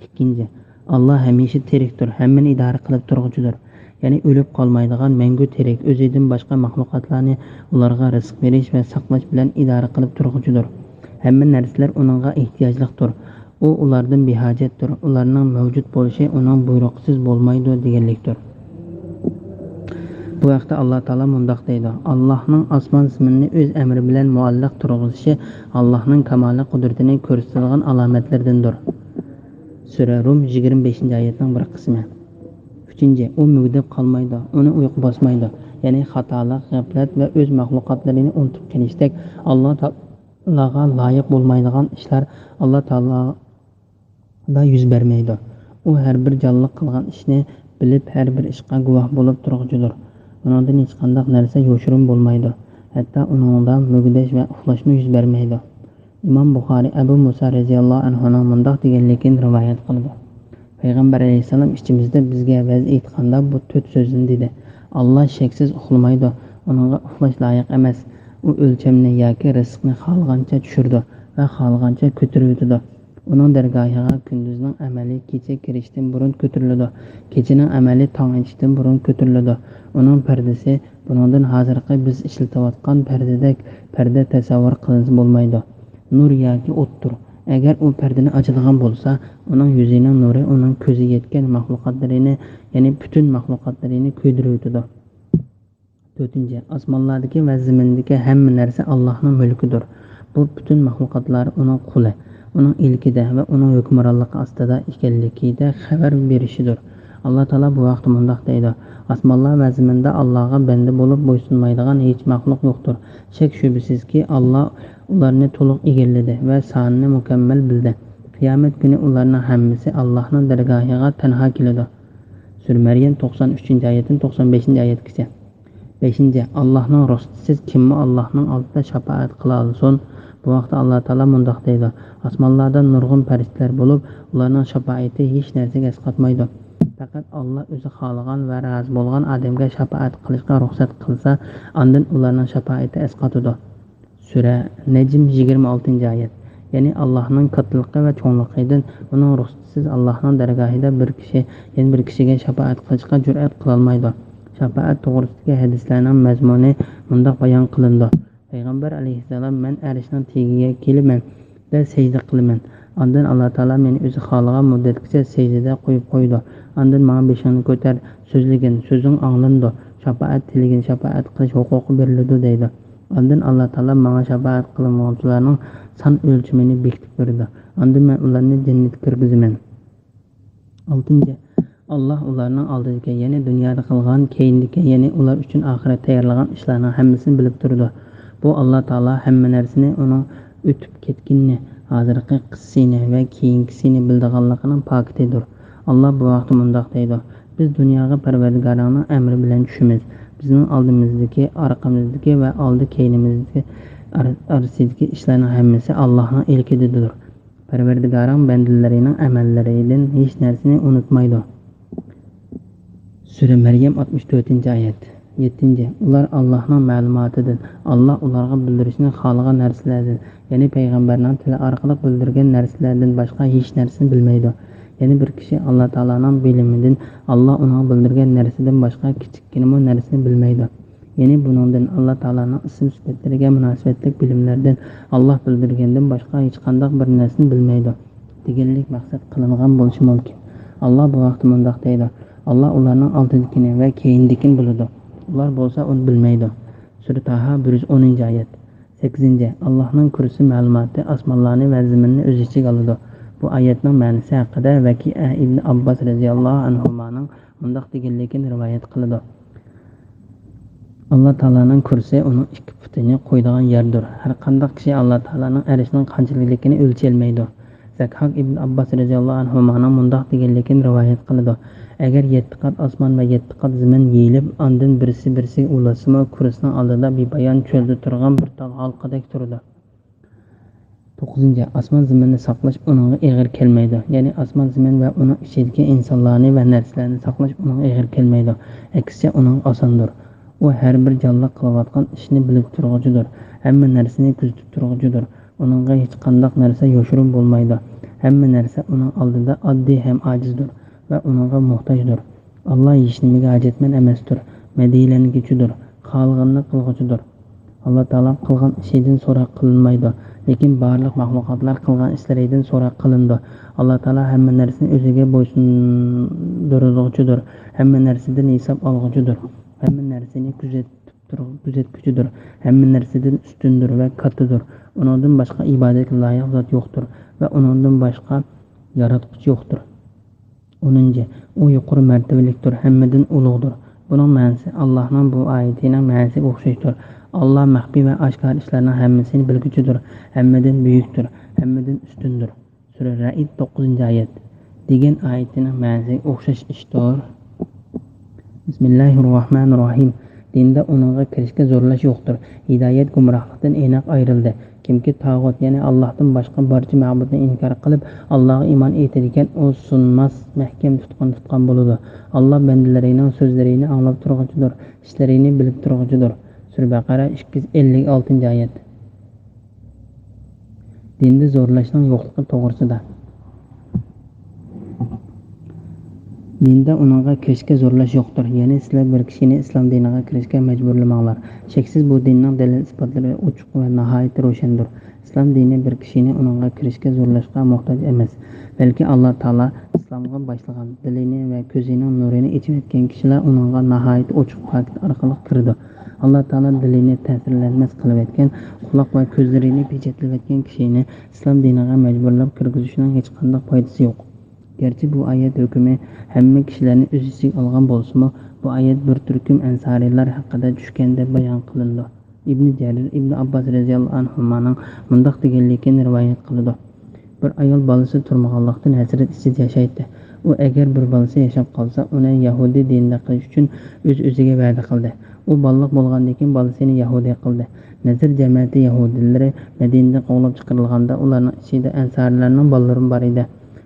ئىككىنچى، ئاللا ھەمىشە تىرىكتۇر، ھەممىنى ئىدارە قىلىپ تۇرغۇچىدۇر. يەنى ئۆلۈپ قالمايدىغان، مەڭگۈ تىرىك، ئۆزىدىن باشقا مەخلۇقاتلارنى ئۇلارغا رىزىق بېرىش ۋە ساقلاش بىلەن ئىدارە قىلىپ تۇرغۇچىدۇر. ھەممە نەرسىلەر ئۇنىڭغا ئېھتىياجلىقتۇر. ئۇ ئۇلاردىن بىھاجەتتۇر. ئۇلارنىڭ مەۋجۇت بولۇشى ئۇنىڭ بۇيرۇقىسىز بولمايدۇ دېگەنلىكتۇر. بۇ ھەقتە ئاللا تائالا مۇنداق دەيدۇ: ئاللاھنىڭ ئاسمان زېمىننى ئۆز ئەمرى بىلەن مۇئەللەق تۇرغۇزۇشى ئاللاھنىڭ كامالىي قۇدرىتىنى كۆرسىتىدىغان ئالامەتلىرىدىندۇر. سۈرە رۇم، يىگىرمە بەشىنچى ئايەتنىڭ بىر قىسمى. ئۈچىنچى، ئۇ مۈگدەپ قالمايدۇ، ئۇنى ئۇيقۇ باسمايدۇ. يەنى خاتالىق، غەپلەت ۋە ئۆز مەخلۇقاتلىرىنى ئۇنتۇپ قېلىشتەك ئاللا تائالاغا لايىق بولمايدىغان ئىشلار ئاللا تائالادا يۈز بەرمەيدۇ. ئۇ ھەر بىر جانلىق قىلغان ئىشنى بىلىپ، ھەر بىر ئىشقا گۇۋاھ بولۇپ تۇرغۇچىدۇر. ئۇنىڭدىن ھېچقانداق نەرسە يوشۇرۇن بولمايدۇ. ھەتتا ئۇنىڭدا مۈگدەش ۋە ئۇخلاشمۇ يۈز بەرمەيدۇ. ئىمام بۇخارى ئەبۇ مۇسا رەزىياللاھۇ ئەنھۇنىڭ مۇنداق دېگەنلىكىنى رىۋايەت قىلىدۇ: پەيغەمبەر ئەلەيھىسسالام ئىچىمىزدە بىزگە ۋەز ئېيتقاندا بۇ تۆت سۆزنى دېدى: ئاللا شەكسىز ئۇخلىمايدۇ، ئۇنىڭغا ئۇخلاش لايىق ئەمەس. ئۇ ئۆلچەمنى ياكى رىزىقنى خالىغانچە چۈشۈرىدۇ ۋە خالىغانچە كۆتۈرۈۋېتىدۇ. ئۇنىڭ دەرگاھىغا كۈندۈزنىڭ ئەمەلى كېچە كىرىشتىن بۇرۇن كۆتۈرۈلىدۇ، كېچىنىڭ ئەمەلى تاڭ ئېتىشتىن بۇرۇن كۆتۈرۈلىدۇ. ئۇنىڭ پەردىسى بۇنىڭدىن ھازىرقى بىز ئىشلىتىۋاتقان پەردىدەك پەردە تەسەۋۋۇر قىلىنسا بولمايدۇ. نۇر ياكى ئوتتۇر. ئەگەر ئۇ پەردىنى ئاچىدىغان بولسا، ئۇنىڭ يۈزىنىڭ نۇرى ئۇنىڭ كۆزى يەتكەن مەخلۇقاتلىرىنى، يەنى پۈتۈن مەخلۇقاتلىرىنى كۆيدۈرۈۋېتىدۇ. تۆتىنچى، ئاسمانلاردىكى ۋە زېمىندىكى ھەممە نەرسە ئاللاھنىڭ مۈلكىدۇر. بۇ پۈتۈن مەخلۇقاتلار ئۇنىڭ قۇلى، ئۇنىڭ ئىلكىدە ۋە ئۇنىڭ ھۆكۈمرانلىقى ئاستىدا ئىكەنلىكىدە خەۋەر بېرىشىدۇر. ئاللا تائالا بۇ ھەقتە مۇنداق دەيدۇ: ئاسمانلار ۋە زېمىندا ئاللاغا بەندە بولۇپ بويسۇنمايدىغان ھېچ مەخلۇق يوقتۇر. شەك-شۈبھىسىزكى، ئاللا ئۇلارنى تولۇق ئىگىلىدى ۋە سانىنى مۇكەممەل بىلدى. قىيامەت كۈنى ئۇلارنىڭ ھەممىسى ئاللاھنىڭ دەرگاھىغا تەنھا كېلىدۇ. سۈرە مەريەم، توقسان ئۈچىنچى ئايەتتىن توقسان بەشىنچى ئايەتكىچە. بەشىنچى، ئاللاھنىڭ رۇخسىتىسىز كىممۇ ئاللاھنىڭ ئالدىدا شاپائەت قىلالىسۇن؟ بۇ ھەقتە ئاللا تائالا مۇنداق دەيدۇ: ئاسمانلاردا نۇرغۇن پەرىشتىلەر بولۇپ، ئۇلارنىڭ شاپائىتى ھېچ نەرسىگە ئەسقاتمايدۇ. پەقەت ئاللا ئۆزى خالىغان ۋە رازى بولغان ئادەمگە شاپائەت قىلىشقا رۇخسەت قىلسا، ئاندىن ئۇلارنىڭ شاپائىتى ئەسقاتىدۇ. سۈرە نەجم، يىگىرمە ئالتىنچى ئايەت. يەنى ئاللاھنىڭ كاتتىلىقى ۋە چوڭلۇقىدىن، ئۇنىڭ رۇخسىتىسىز ئاللاھنىڭ دەرگاھىدا بىر كىشى يەنە بىر كىشىگە شاپائەت قىلىشقا جۈرئەت قىلالمايدۇ. شاپائەت توغرىسىدىكى ھەدىسلەرنىڭ مەزمۇنى مۇنداق بايان قىلىنىدۇ: پەيغەمبەر ئەلەيھىسسالام، مەن ئەرشنىڭ تېگىگە كېلىمەن دە سەجدە قىلىمەن. ئاندىن ئاللا تائالا مېنى ئۆزى خالىغان مۇددەتكىچە سەجدىدە قويۇپ قويىدۇ. ئاندىن ماڭا بېشىڭنى كۆتەر، سۆزلىگىن، سۆزۈڭ ئاڭلىنىدۇ، شاپائەت تىلىگىن، شاپائەت قىلىش ھوقۇقى بېرىلىدۇ دەيدۇ. ئاندىن ئاللا تائالا ماڭا شاپائەت قىلىنغۇچىلارنىڭ سان ئۆلچىمىنى بېكىتىپ بېرىدۇ. ئاندىن مەن ئۇلارنى جەننەتكە كىرگۈزىمەن. ئالتىنچى، ئاللا ئۇلارنىڭ ئالدىدىكى، يەنى دۇنيادا قىلغان، كەينىدىكى، يەنى ئۇلار ئۈچۈن ئاخىرەت تەييارلىغان ئىشلارنىڭ ھەممىسىنى بىلىپ تۇرىدۇ. بۇ ئاللا تائالا ھەممە نەرسىنى، ئۇنىڭ ئۆتۈپ كەتكىنىنى، ھازىرقى قىسسىنى ۋە كېيىنكىسىنى بىلىدىغانلىقىنىڭ پاكىتىدۇر. ئاللا بۇ ھەقتە مۇنداق دەيدۇ: بىز دۇنياغا پەرۋەردىگارىڭنىڭ ئەمرى بىلەن چۈشىمىز. بىزنىڭ ئالدىمىزدىكى، ئارقىمىزدىكى ۋە ئالدى كەينىمىزدىكى ئار-، ئارىسىدىكى ئىشلارنىڭ ھەممىسى ئاللانىڭ ئىلكىدىدۇر. پەرۋەردىگارىڭ بەندىلىرىنىڭ ئەمەللىرىدىن ھېچ نەرسىنى ئۇنتۇمايدۇ. سۈرە مەريەم، ئاتمىش تۆتىنچى ئايەت. يەتتىنچى، ئۇلار ئاللانىڭ مەلۇماتىدىن، ئاللا ئۇلارغا بىلدۈرۈشنى خالىغان نەرسىلەردىن، يەنى پەيغەمبەرنىڭ تىلى ئارقىلىق بىلدۈرگەن نەرسىلەردىن باشقا ھېچ نەرسىنى بىلمەيدۇ. يەنە بىر كىشى ئاللا تائالانىڭ بىلىمىدىن، ئاللا ئۇنىڭغا بىلدۈرگەن نەرسىدىن باشقا كىچىككىنىمۇ نەرسىنى بىلمەيدۇ. يەنى بۇنىڭدىن، ئاللا تائالانىڭ ئىسىم سۈپەتلىرىگە مۇناسىۋەتلىك بىلىملەردىن، ئاللا بىلدۈرگەندىن باشقا ھېچقانداق بىر نەرسىنى بىلمەيدۇ دېگەنلىك مەقسەت قىلىنغان بولۇشى مۇمكىن. ئاللا بۇ ھەقتە مۇنداق دەيدۇ: ئاللا ئۇلارنىڭ ئالدىدىكىنى ۋە كەينىدىكىنى بىلىدۇ. ئۇلار بولسا ئۇنى بىلمەيدۇ. سۈرە تاھا، بىر يۈز ئونىنچى ئايەت. سەككىزىنچى، ئاللانىڭ كۈرسى مەلۇماتى ئاسمانلارنى ۋە زېمىننى ئۆز ئىچىگە ئالىدۇ. بۇ ئايەتنىڭ مەنىسى ھەققىدە ۋەكىئە ئىبن ئابباس رەزىياللاھۇ ئەنھۇمانىڭ مۇنداق دېگەنلىكىنى رىۋايەت قىلىدۇ: ئاللا تائالانىڭ كۈرسى ئۇنىڭ ئىككى پۇتىنى قويىدىغان يەردۇر. ھەر قانداق كىشى ئاللا تائالانىڭ ئەرشىنىڭ قانچىلىكىنى ئۆلچىيەلمەيدۇ. زەكھاك ئىبن ئابباس رەزىياللاھۇ ئەنھۇمانىڭ مۇنداق دېگەنلىكىنى رىۋايەت قىلىدۇ: ئەگەر يەتتە قات ئاسمان ۋە يەتتە قات زېمىن يېيىلىپ، ئاندىن بىرسى بىرسىگە ئۇلاشسىمۇ، كۈرسىنىڭ ئالدىدا بىپايان چۆلدە تۇرغان بىر تال ھالقىدەك تۇرىدۇ. توققۇزىنچى، ئاسمان زېمىننى ساقلاش ئۇنىڭغا ئېغىر كەلمەيدۇ. يەنى ئاسمان زېمىن ۋە ئۇنىڭ ئىچىدىكى ئىنسانلارنى ۋە نەرسىلەرنى ساقلاش ئۇنىڭغا ئېغىر كەلمەيدۇ. ئەكسىچە ئۇنىڭغا ئاساندۇر. ئۇ ھەر بىر جانلىق قىلىۋاتقان ئىشنى بىلىپ تۇرغۇچىدۇر. ھەممە نەرسىنى كۆزىتىپ تۇرغۇچىدۇر. ئۇنىڭغا ھېچقانداق نەرسە يوشۇرۇن بولمايدۇ. ھەممە نەرسە ئۇنىڭ ئالدىدا ئاددىي ھەم ئاجىزدۇر ۋە ئۇنىڭغا موھتاجدۇر. ئاللا ھېچنېمىگە ھاجەتمەن ئەمەستۇر، مەدھىيلەنگۈچىدۇر، خالىغىنىنى قىلغۇچىدۇر. ئاللا تائالا قىلغان ئىشىدىن سوراق قىلىنمايدۇ، لېكىن بارلىق مەخلۇقاتلار قىلغان ئىشلىرىدىن سوراق قىلىنىدۇ. ئاللا تائالا ھەممە نەرسىنى ئۆزىگە بويسۇندۇرغۇچىدۇر، ھەممە نەرسىدىن ھېساب ئالغۇچىدۇر، ھەممە نەرسىنى كۆزەتكۈچىدۇر، ھەممە نەرسىدىن ئۈستۈندۇر ۋە كاتتىدۇر. ئۇنىڭدىن باشقا ئىبادەتكە لايىق زات يوقتۇر ۋە ئۇنىڭدىن باشقا ياراتقۇچى يوقتۇر. ئونىنچى، ئۇ يۇقىرى مەرتىۋىلىكتۇر، ھەممىدىن ئۇلۇغدۇر. بۇنىڭ مەنىسى، ئاللاھنىڭ بۇ ئايىتىنىڭ مەنىسىگە ئوخشاشتۇر. ئاللا مەخپىي ۋە ئاشكارا ئىشلارنىڭ ھەممىسىنى بىلگۈچىدۇر، ھەممىدىن بۈيۈكتۇر، ھەممىدىن ئۈستۈندۇر. سۈرە رەئد، توققۇزىنچى ئايەت. دېگەن ئايىتىنىڭ مەنىسىگە ئوخشاش ئىشتۇر. بىسمىللاھىررەھمانىررەھىم. دىندا ئۇنىڭغا كىرىشكە زورلاش يوقتۇر. ھىدايەت گۇمراھلىقتىن ئېنىق ئايرىلدى. كىمكى تاغۇت، يەنى ئاللاھتىن باشقا بارچە مەبۇدنى ئىنكار قىلىپ، ئاللاغا ئىمان ئېيتىدىكەن، ئۇ سۇنماس، مەھكەم تۇتقان تۇتقان بولىدۇ. ئاللا بەندىلىرىنىڭ سۆزلىرىنى ئاڭلاپ تۇرغۇچىدۇر، ئىشلىرىنى بىلىپ تۇرغۇچىدۇر. سۈرە بەقەرە، ئىككى يۈز ئەللىك ئالتىنچى ئايەت. دىندا زورلاشنىڭ يوقلۇقى توغرىسىدا. دىندا ئۇنىڭغا كىرىشكە زورلاش يوقتۇر. يەنى سىلەر بىر كىشىنى ئىسلام دىنىغا كىرىشكە مەجبۇرلىماڭلار. شەكسىز بۇ دىننىڭ دەلىل-ئىسپاتلىرى ئوچۇق ۋە ناھايىتى روشەندۇر. ئىسلام دىنى بىر كىشىنى ئۇنىڭغا كىرىشكە زورلاشقا موھتاج ئەمەس. بەلكى ئاللا تائالا ئىسلامغا باشلىغان، دىلىنى ۋە كۆزىنىڭ نۇرىنى ئېچىۋەتكەن كىشىلەر ئۇنىڭغا ناھايىتى ئوچۇق پاكىت ئارقىلىق كىرىدۇ. ئاللا تائالا دىلىنى تەسىرلەنمەس قىلىۋەتكەن، قۇلاق ۋە كۆزلىرىنى پېچەتلىۋەتكەن كىشىنى ئىسلام دىنىغا مەجبۇرلاپ كىرگۈزۈشنىڭ ھېچقانداق پايدىسى يوق. گەرچە بۇ ئايەت ھۆكمى ھەممە كىشىلەرنى ئۆز ئىچىگە ئالغان بولسىمۇ، بۇ ئايەت بىر تۈركۈم ئەنسارىيلار ھەققىدە چۈشكەن دەپ بايان قىلىنىدۇ. ئىبنى جەرىر ئىبنى ئابباس رەزىياللاھۇ ئەنھۇمانىڭ مۇنداق دېگەنلىكىنى رىۋايەت قىلىدۇ: بىر ئايال بالىسى تۇرمىغانلىقتىن ھەسرەت ئىچىدە ياشايتتى. ئۇ ئەگەر بىر بالىسى ياشاپ قالسا، ئۇنى يەھۇدىي دىنىدا قىلىش ئۈچۈن ئۆز-ئۆزىگە ۋەدە قىلدى. ئۇ بالىلىق بولغاندىن كېيىن بالىسىنى يەھۇدىي قىلدى. نەزىر جەمەتى يەھۇدىيلىرى مەدىنىدىن قوغلاپ چىقىرىلغاندا، ئۇلارنىڭ ئىچىدە ئەنسارىيلارنىڭ بالىلىرىمۇ بار ئىدى.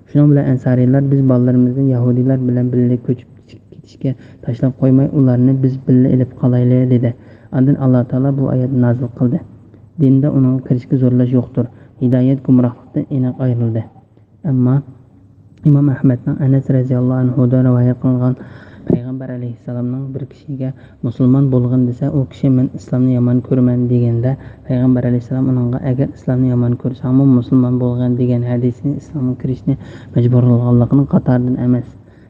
شۇنىڭ بىلەن ئەنسارىيلار، بىز بالىلىرىمىزنى يەھۇدىيلار بىلەن بىللە كۆچۈپ كېتىشكە تاشلاپ قويماي، ئۇلارنى بىز بىللە ئېلىپ قالايلى، دېدى. ئاندىن ئاللا تائالا بۇ ئايەتنى نازىل قىلدى: دىندا ئۇنىڭغا كىرىشكە زورلاش يوقتۇر. ھىدايەت گۇمراھلىقتىن ئېنىق ئايرىلدى. ئەمما ئىمام ئەھمەدنىڭ ئەنەس رەزىياللاھۇ ئەنھۇدىن رىۋايەت قىلغان پەيغەمبەر ئەلەيھىسسالامنىڭ بىر كىشىگە مۇسۇلمان بولغىن دېسە، ئۇ كىشى مەن ئىسلامنى يامان كۆرىمەن دېگەندە، پەيغەمبەر ئەلەيھىسسالام ئۇنىڭغا ئەگەر ئىسلامنى يامان كۆرسەڭمۇ مۇسۇلمان بولغىن دېگەن ھەدىسىنى ئىسلامغا كىرىشنى مەجبۇرلىغانلىقىنىڭ قاتارىدىن ئەمەس.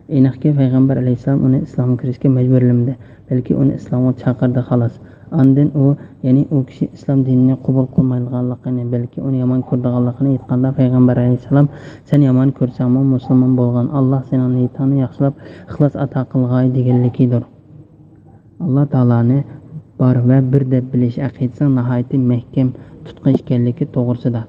ئېنىقكى، پەيغەمبەر ئەلەيھىسسالام ئۇنى ئىسلامغا كىرىشكە مەجبۇرلىمىدى، بەلكى ئۇنى ئىسلامغا چاقىردى، خالاس. ئاندىن ئۇ، يەنى ئۇ كىشى ئىسلام دىنىنى قوبۇل قىلمايدىغانلىقىنى، بەلكى ئۇنى يامان كۆرىدىغانلىقىنى ئېيتقاندا، پەيغەمبەر ئەلەيھىسسالام، سەن يامان كۆرسەڭمۇ مۇسۇلمان بولغىن، ئاللا سېنىڭ نىيىتىڭنى ياخشىلاپ، ئىخلاس ئاتا قىلغاي، دېگەنلىكىدۇر. ئاللا تائالانى بار ۋە بىر دەپ بىلىش ئەقىدىسىنىڭ ناھايىتى مەھكەم تۇتقا ئىكەنلىكى توغرىسىدا.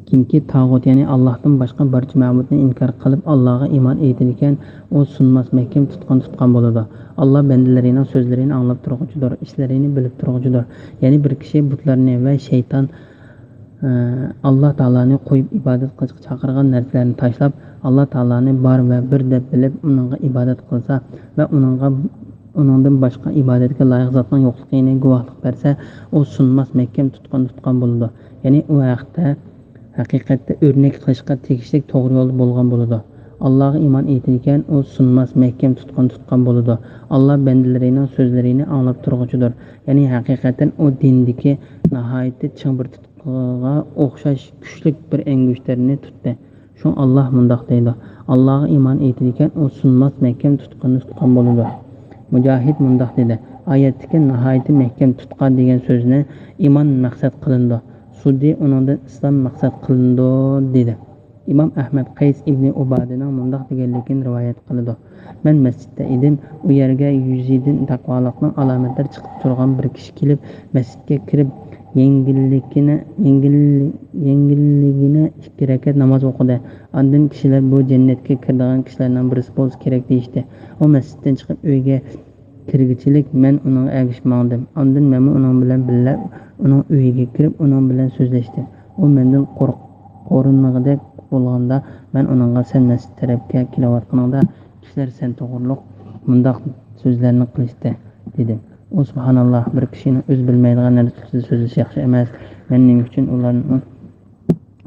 كىمكى تاغۇت، يەنى ئاللاھتىن باشقا بارچە مەبۇدنى ئىنكار قىلىپ، ئاللاغا ئىمان ئېيتىدىكەن، ئۇ سۇنماس مەھكەم تۇتقان تۇتقان بولىدۇ. ئاللا بەندىلىرىنىڭ سۆزلىرىنى ئاڭلاپ تۇرغۇچىدۇر، ئىشلىرىنى بىلىپ تۇرغۇچىدۇر. يەنى بىر كىشى بۇتلارنى ۋە شەيتان، ئە، ئاللا تائالانى قويۇپ ئىبادەت قىلىشقا چاقىرغان نەرسىلەرنى تاشلاپ، ئاللا تائالانى بار ۋە بىر دەپ بىلىپ، ئۇنىڭغا ئىبادەت قىلسا ۋە ئۇنىڭغا، ئۇنىڭدىن باشقا ئىبادەتكە لايىق زاتنىڭ يوقلۇقىنى گۇۋاھلىق بەرسە، ئۇ سۇنماس مەھكەم تۇتقان تۇتقان بولىدۇ. يەنى ئۇ ھەقتە، ھەقىقەتتە ئۆرنەك قىلىشقا تېگىشلىك توغرا يولدا بولغان بولىدۇ. ئاللاغا ئىمان ئېيتىدىكەن، ئۇ سۇنماس مەھكەم تۇتقان تۇتقان بولىدۇ. ئاللا بەندىلىرىنىڭ سۆزلىرىنى ئاڭلاپ تۇرغۇچىدۇر. يەنى ھەقىقەتەن ئۇ دىندىكى ناھايىتى چىڭ بىر تۇتقىغا ئوخشاش كۈچلۈك بىر ئەڭگۈشتەرنى تۇتتى. شۇڭا ئاللا مۇنداق دەيدۇ: ئاللاغا ئىمان ئېيتىدىكەن، ئۇ سۇنماس مەھكەم تۇتقىنى تۇتقان بولىدۇ. مۇجاھىد مۇنداق دېدى: ئايەتتىكى ناھايىتى مەھكەم تۇتقا دېگەن سۆزنى ئىمان مەقسەت قىلىنىدۇ. سۇددى ئۇنىڭدىن ئىسلام مەقسەت قىلىنىدۇ، دېدى. ئىمام ئەھمەد قەيس ئىبنى ئۇبادىنىڭ مۇنداق دېگەنلىكىنى رىۋايەت قىلىدۇ: مەن مەسچىتتە ئىدىم، ئۇ يەرگە يۈزىدىن تەقۋالىقنىڭ ئالامەتلىرى چىقىپ تۇرغان بىر كىشى كېلىپ، مەسچىتكە كىرىپ، يەڭگىللىكىنە، يەڭگىل-، يەڭگىللىگىنە ئىككى رەكەت ناماز ئوقۇدى. ئاندىن كىشىلەر، بۇ جەننەتكە كىرىدىغان كىشىلەرنىڭ بىرسى بولسا كېرەك، دېيىشتى. ئۇ مەسچىتتىن چىقىپ ئۆيگە كىرگۈچىلىك مەن ئۇنىڭغا ئەگىشىپ ماڭدىم. ئاندىن مەنمۇ ئۇنىڭ بىلەن بىللە ئۇنىڭ ئۆيىگە كىرىپ، ئۇنىڭ بىلەن سۆزلەشتىم. ئۇ مەندىن قورق-، قورۇنمىغۇدەك بولغاندا، مەن ئۇنىڭغا، سەن مەسچىت تەرەپكە كېلىۋاتقىنىڭدا، كىشىلەر سەن توغرۇلۇق مۇنداق سۆزلەرنى قىلىشتى، دېدىم. ئۇ، سۇبھاناللا، بىر كىشىنىڭ ئۆزى بىلمەيدىغان نەرسە توغرىسىدا سۆزلىشى ياخشى ئەمەس. مەن نېمە ئۈچۈن ئۇلارنىڭ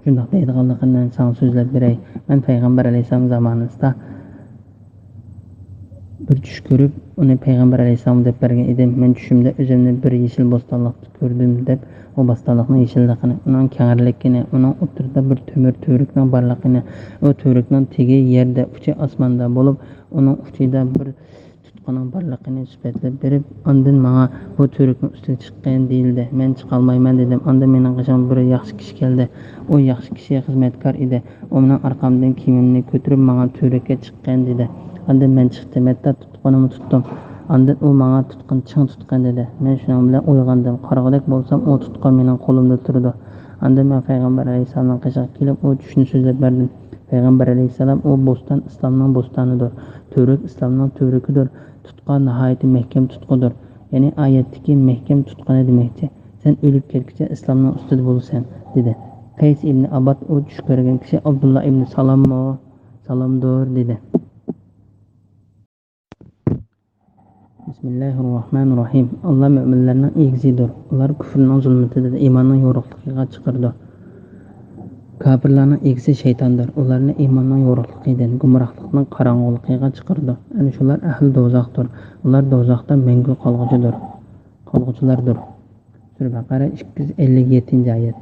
شۇنداق دەيدىغانلىقىنى ساڭا سۆزلەپ بېرەي. مەن پەيغەمبەر ئەلەيھىسسالام زامانىسىدا بىر چۈش كۆرۈپ، ئۇنى پەيغەمبەر ئەلەيھىسسالامغا دەپ بەرگەن ئىدىم. مەن چۈشۈمدە ئۆزۈمنى بىر يېشىل بوستانلىقتا كۆردۈم، دەپ، ئۇ بوستانلىقنىڭ يېشىللىقىنى، ئۇنىڭ كەڭرىلىكىنى، ئۇنىڭ ئوتتۇرىدا بىر تۆمۈر تۈۋرۈكنىڭ بارلىقىنى، ئۇ تۈۋرۈكنىڭ تېگى يەردە، ئۇچى ئاسماندا بولۇپ، ئۇنىڭ ئۇچىدا بىر تۇتقىنىڭ بارلىقىنى سۈپەتلەپ بېرىپ، ئاندىن ماڭا، بۇ تۈۋرۈكنىڭ ئۈستىگە چىققىن، دېيىلدى. مەن چىقالمايمەن، دېدىم. ئاندىن مېنىڭ قېشىمغا بىر ياخشى كىشى كەلدى. ئۇ ياخشى كىشى خىزمەتكار ئىدى. ئۇ مېنىڭ ئارقامدىن كىيىمىمنى كۆتۈرۈپ، ماڭا، تۈۋرۈككە چىققىن، دېدى. ئاندىن مەن چىقتىم، ھەتتا تۇتقىنىمنى تۇتتۇم. ئاندىن ئۇ ماڭا، تۇتقىن، چىڭ تۇتقىن، دېدى. مەن شۇنىڭ بىلەن ئويغاندىم. قارىغۇدەك بولسام، ئۇ تۇتقىن مېنىڭ قولۇمدا تۇرىدۇ. ئاندىن مەن پەيغەمبەر ئەلەيھىسسالامنىڭ قېشىغا كېلىپ، ئۇ چۈشنى سۆزلەپ بەردىم. پەيغەمبەر ئەلەيھىسسالام، ئۇ بوستان ئىسلامنىڭ بوستانىدۇر، تۈۋرۈك ئىسلامنىڭ تۈۋرۈكىدۇر، تۇتقا ناھايىتى مەھكەم تۇتقىدۇر. يەنى ئايەتتىكى مەھكەم تۇتقىنى دېمەكچى. سەن ئۆلۈپ كەتكۈچە ئىسلامنىڭ ئۈستىدە بولىسەن، دېدى. قەيس ئىبنى ئاباد، ئۇ چۈش كۆرگەن كىشى ئابدۇللا ئىبنى سالاممۇ؟ سالامدۇر، دېدى. بىسمىللاھىررەھمانىررەھىم. ئاللا مۆمىنلەرنىڭ ئىگىسىدۇر. ئۇلار كۇفرنىڭ زۇلمىتىدىن ئىماننىڭ يورۇقلۇقىغا چىقىرىدۇ. كاپىرلارنىڭ ئىگىسى شەيتاندۇر. ئۇلارنى ئىماننىڭ يورۇقلۇقىدىن، گۇمراھلىقنىڭ قاراڭغۇلۇقىغا چىقىرىدۇ. ئەنە شۇلار ئەھلى دوزاختۇر. ئۇلار دوزاختا مەڭگۈ قالغۇچىدۇر، قالغۇچىلاردۇر. سۈرە بەقەرە، ئىككى يۈز ئەللىك يەتتىنچى ئايەت.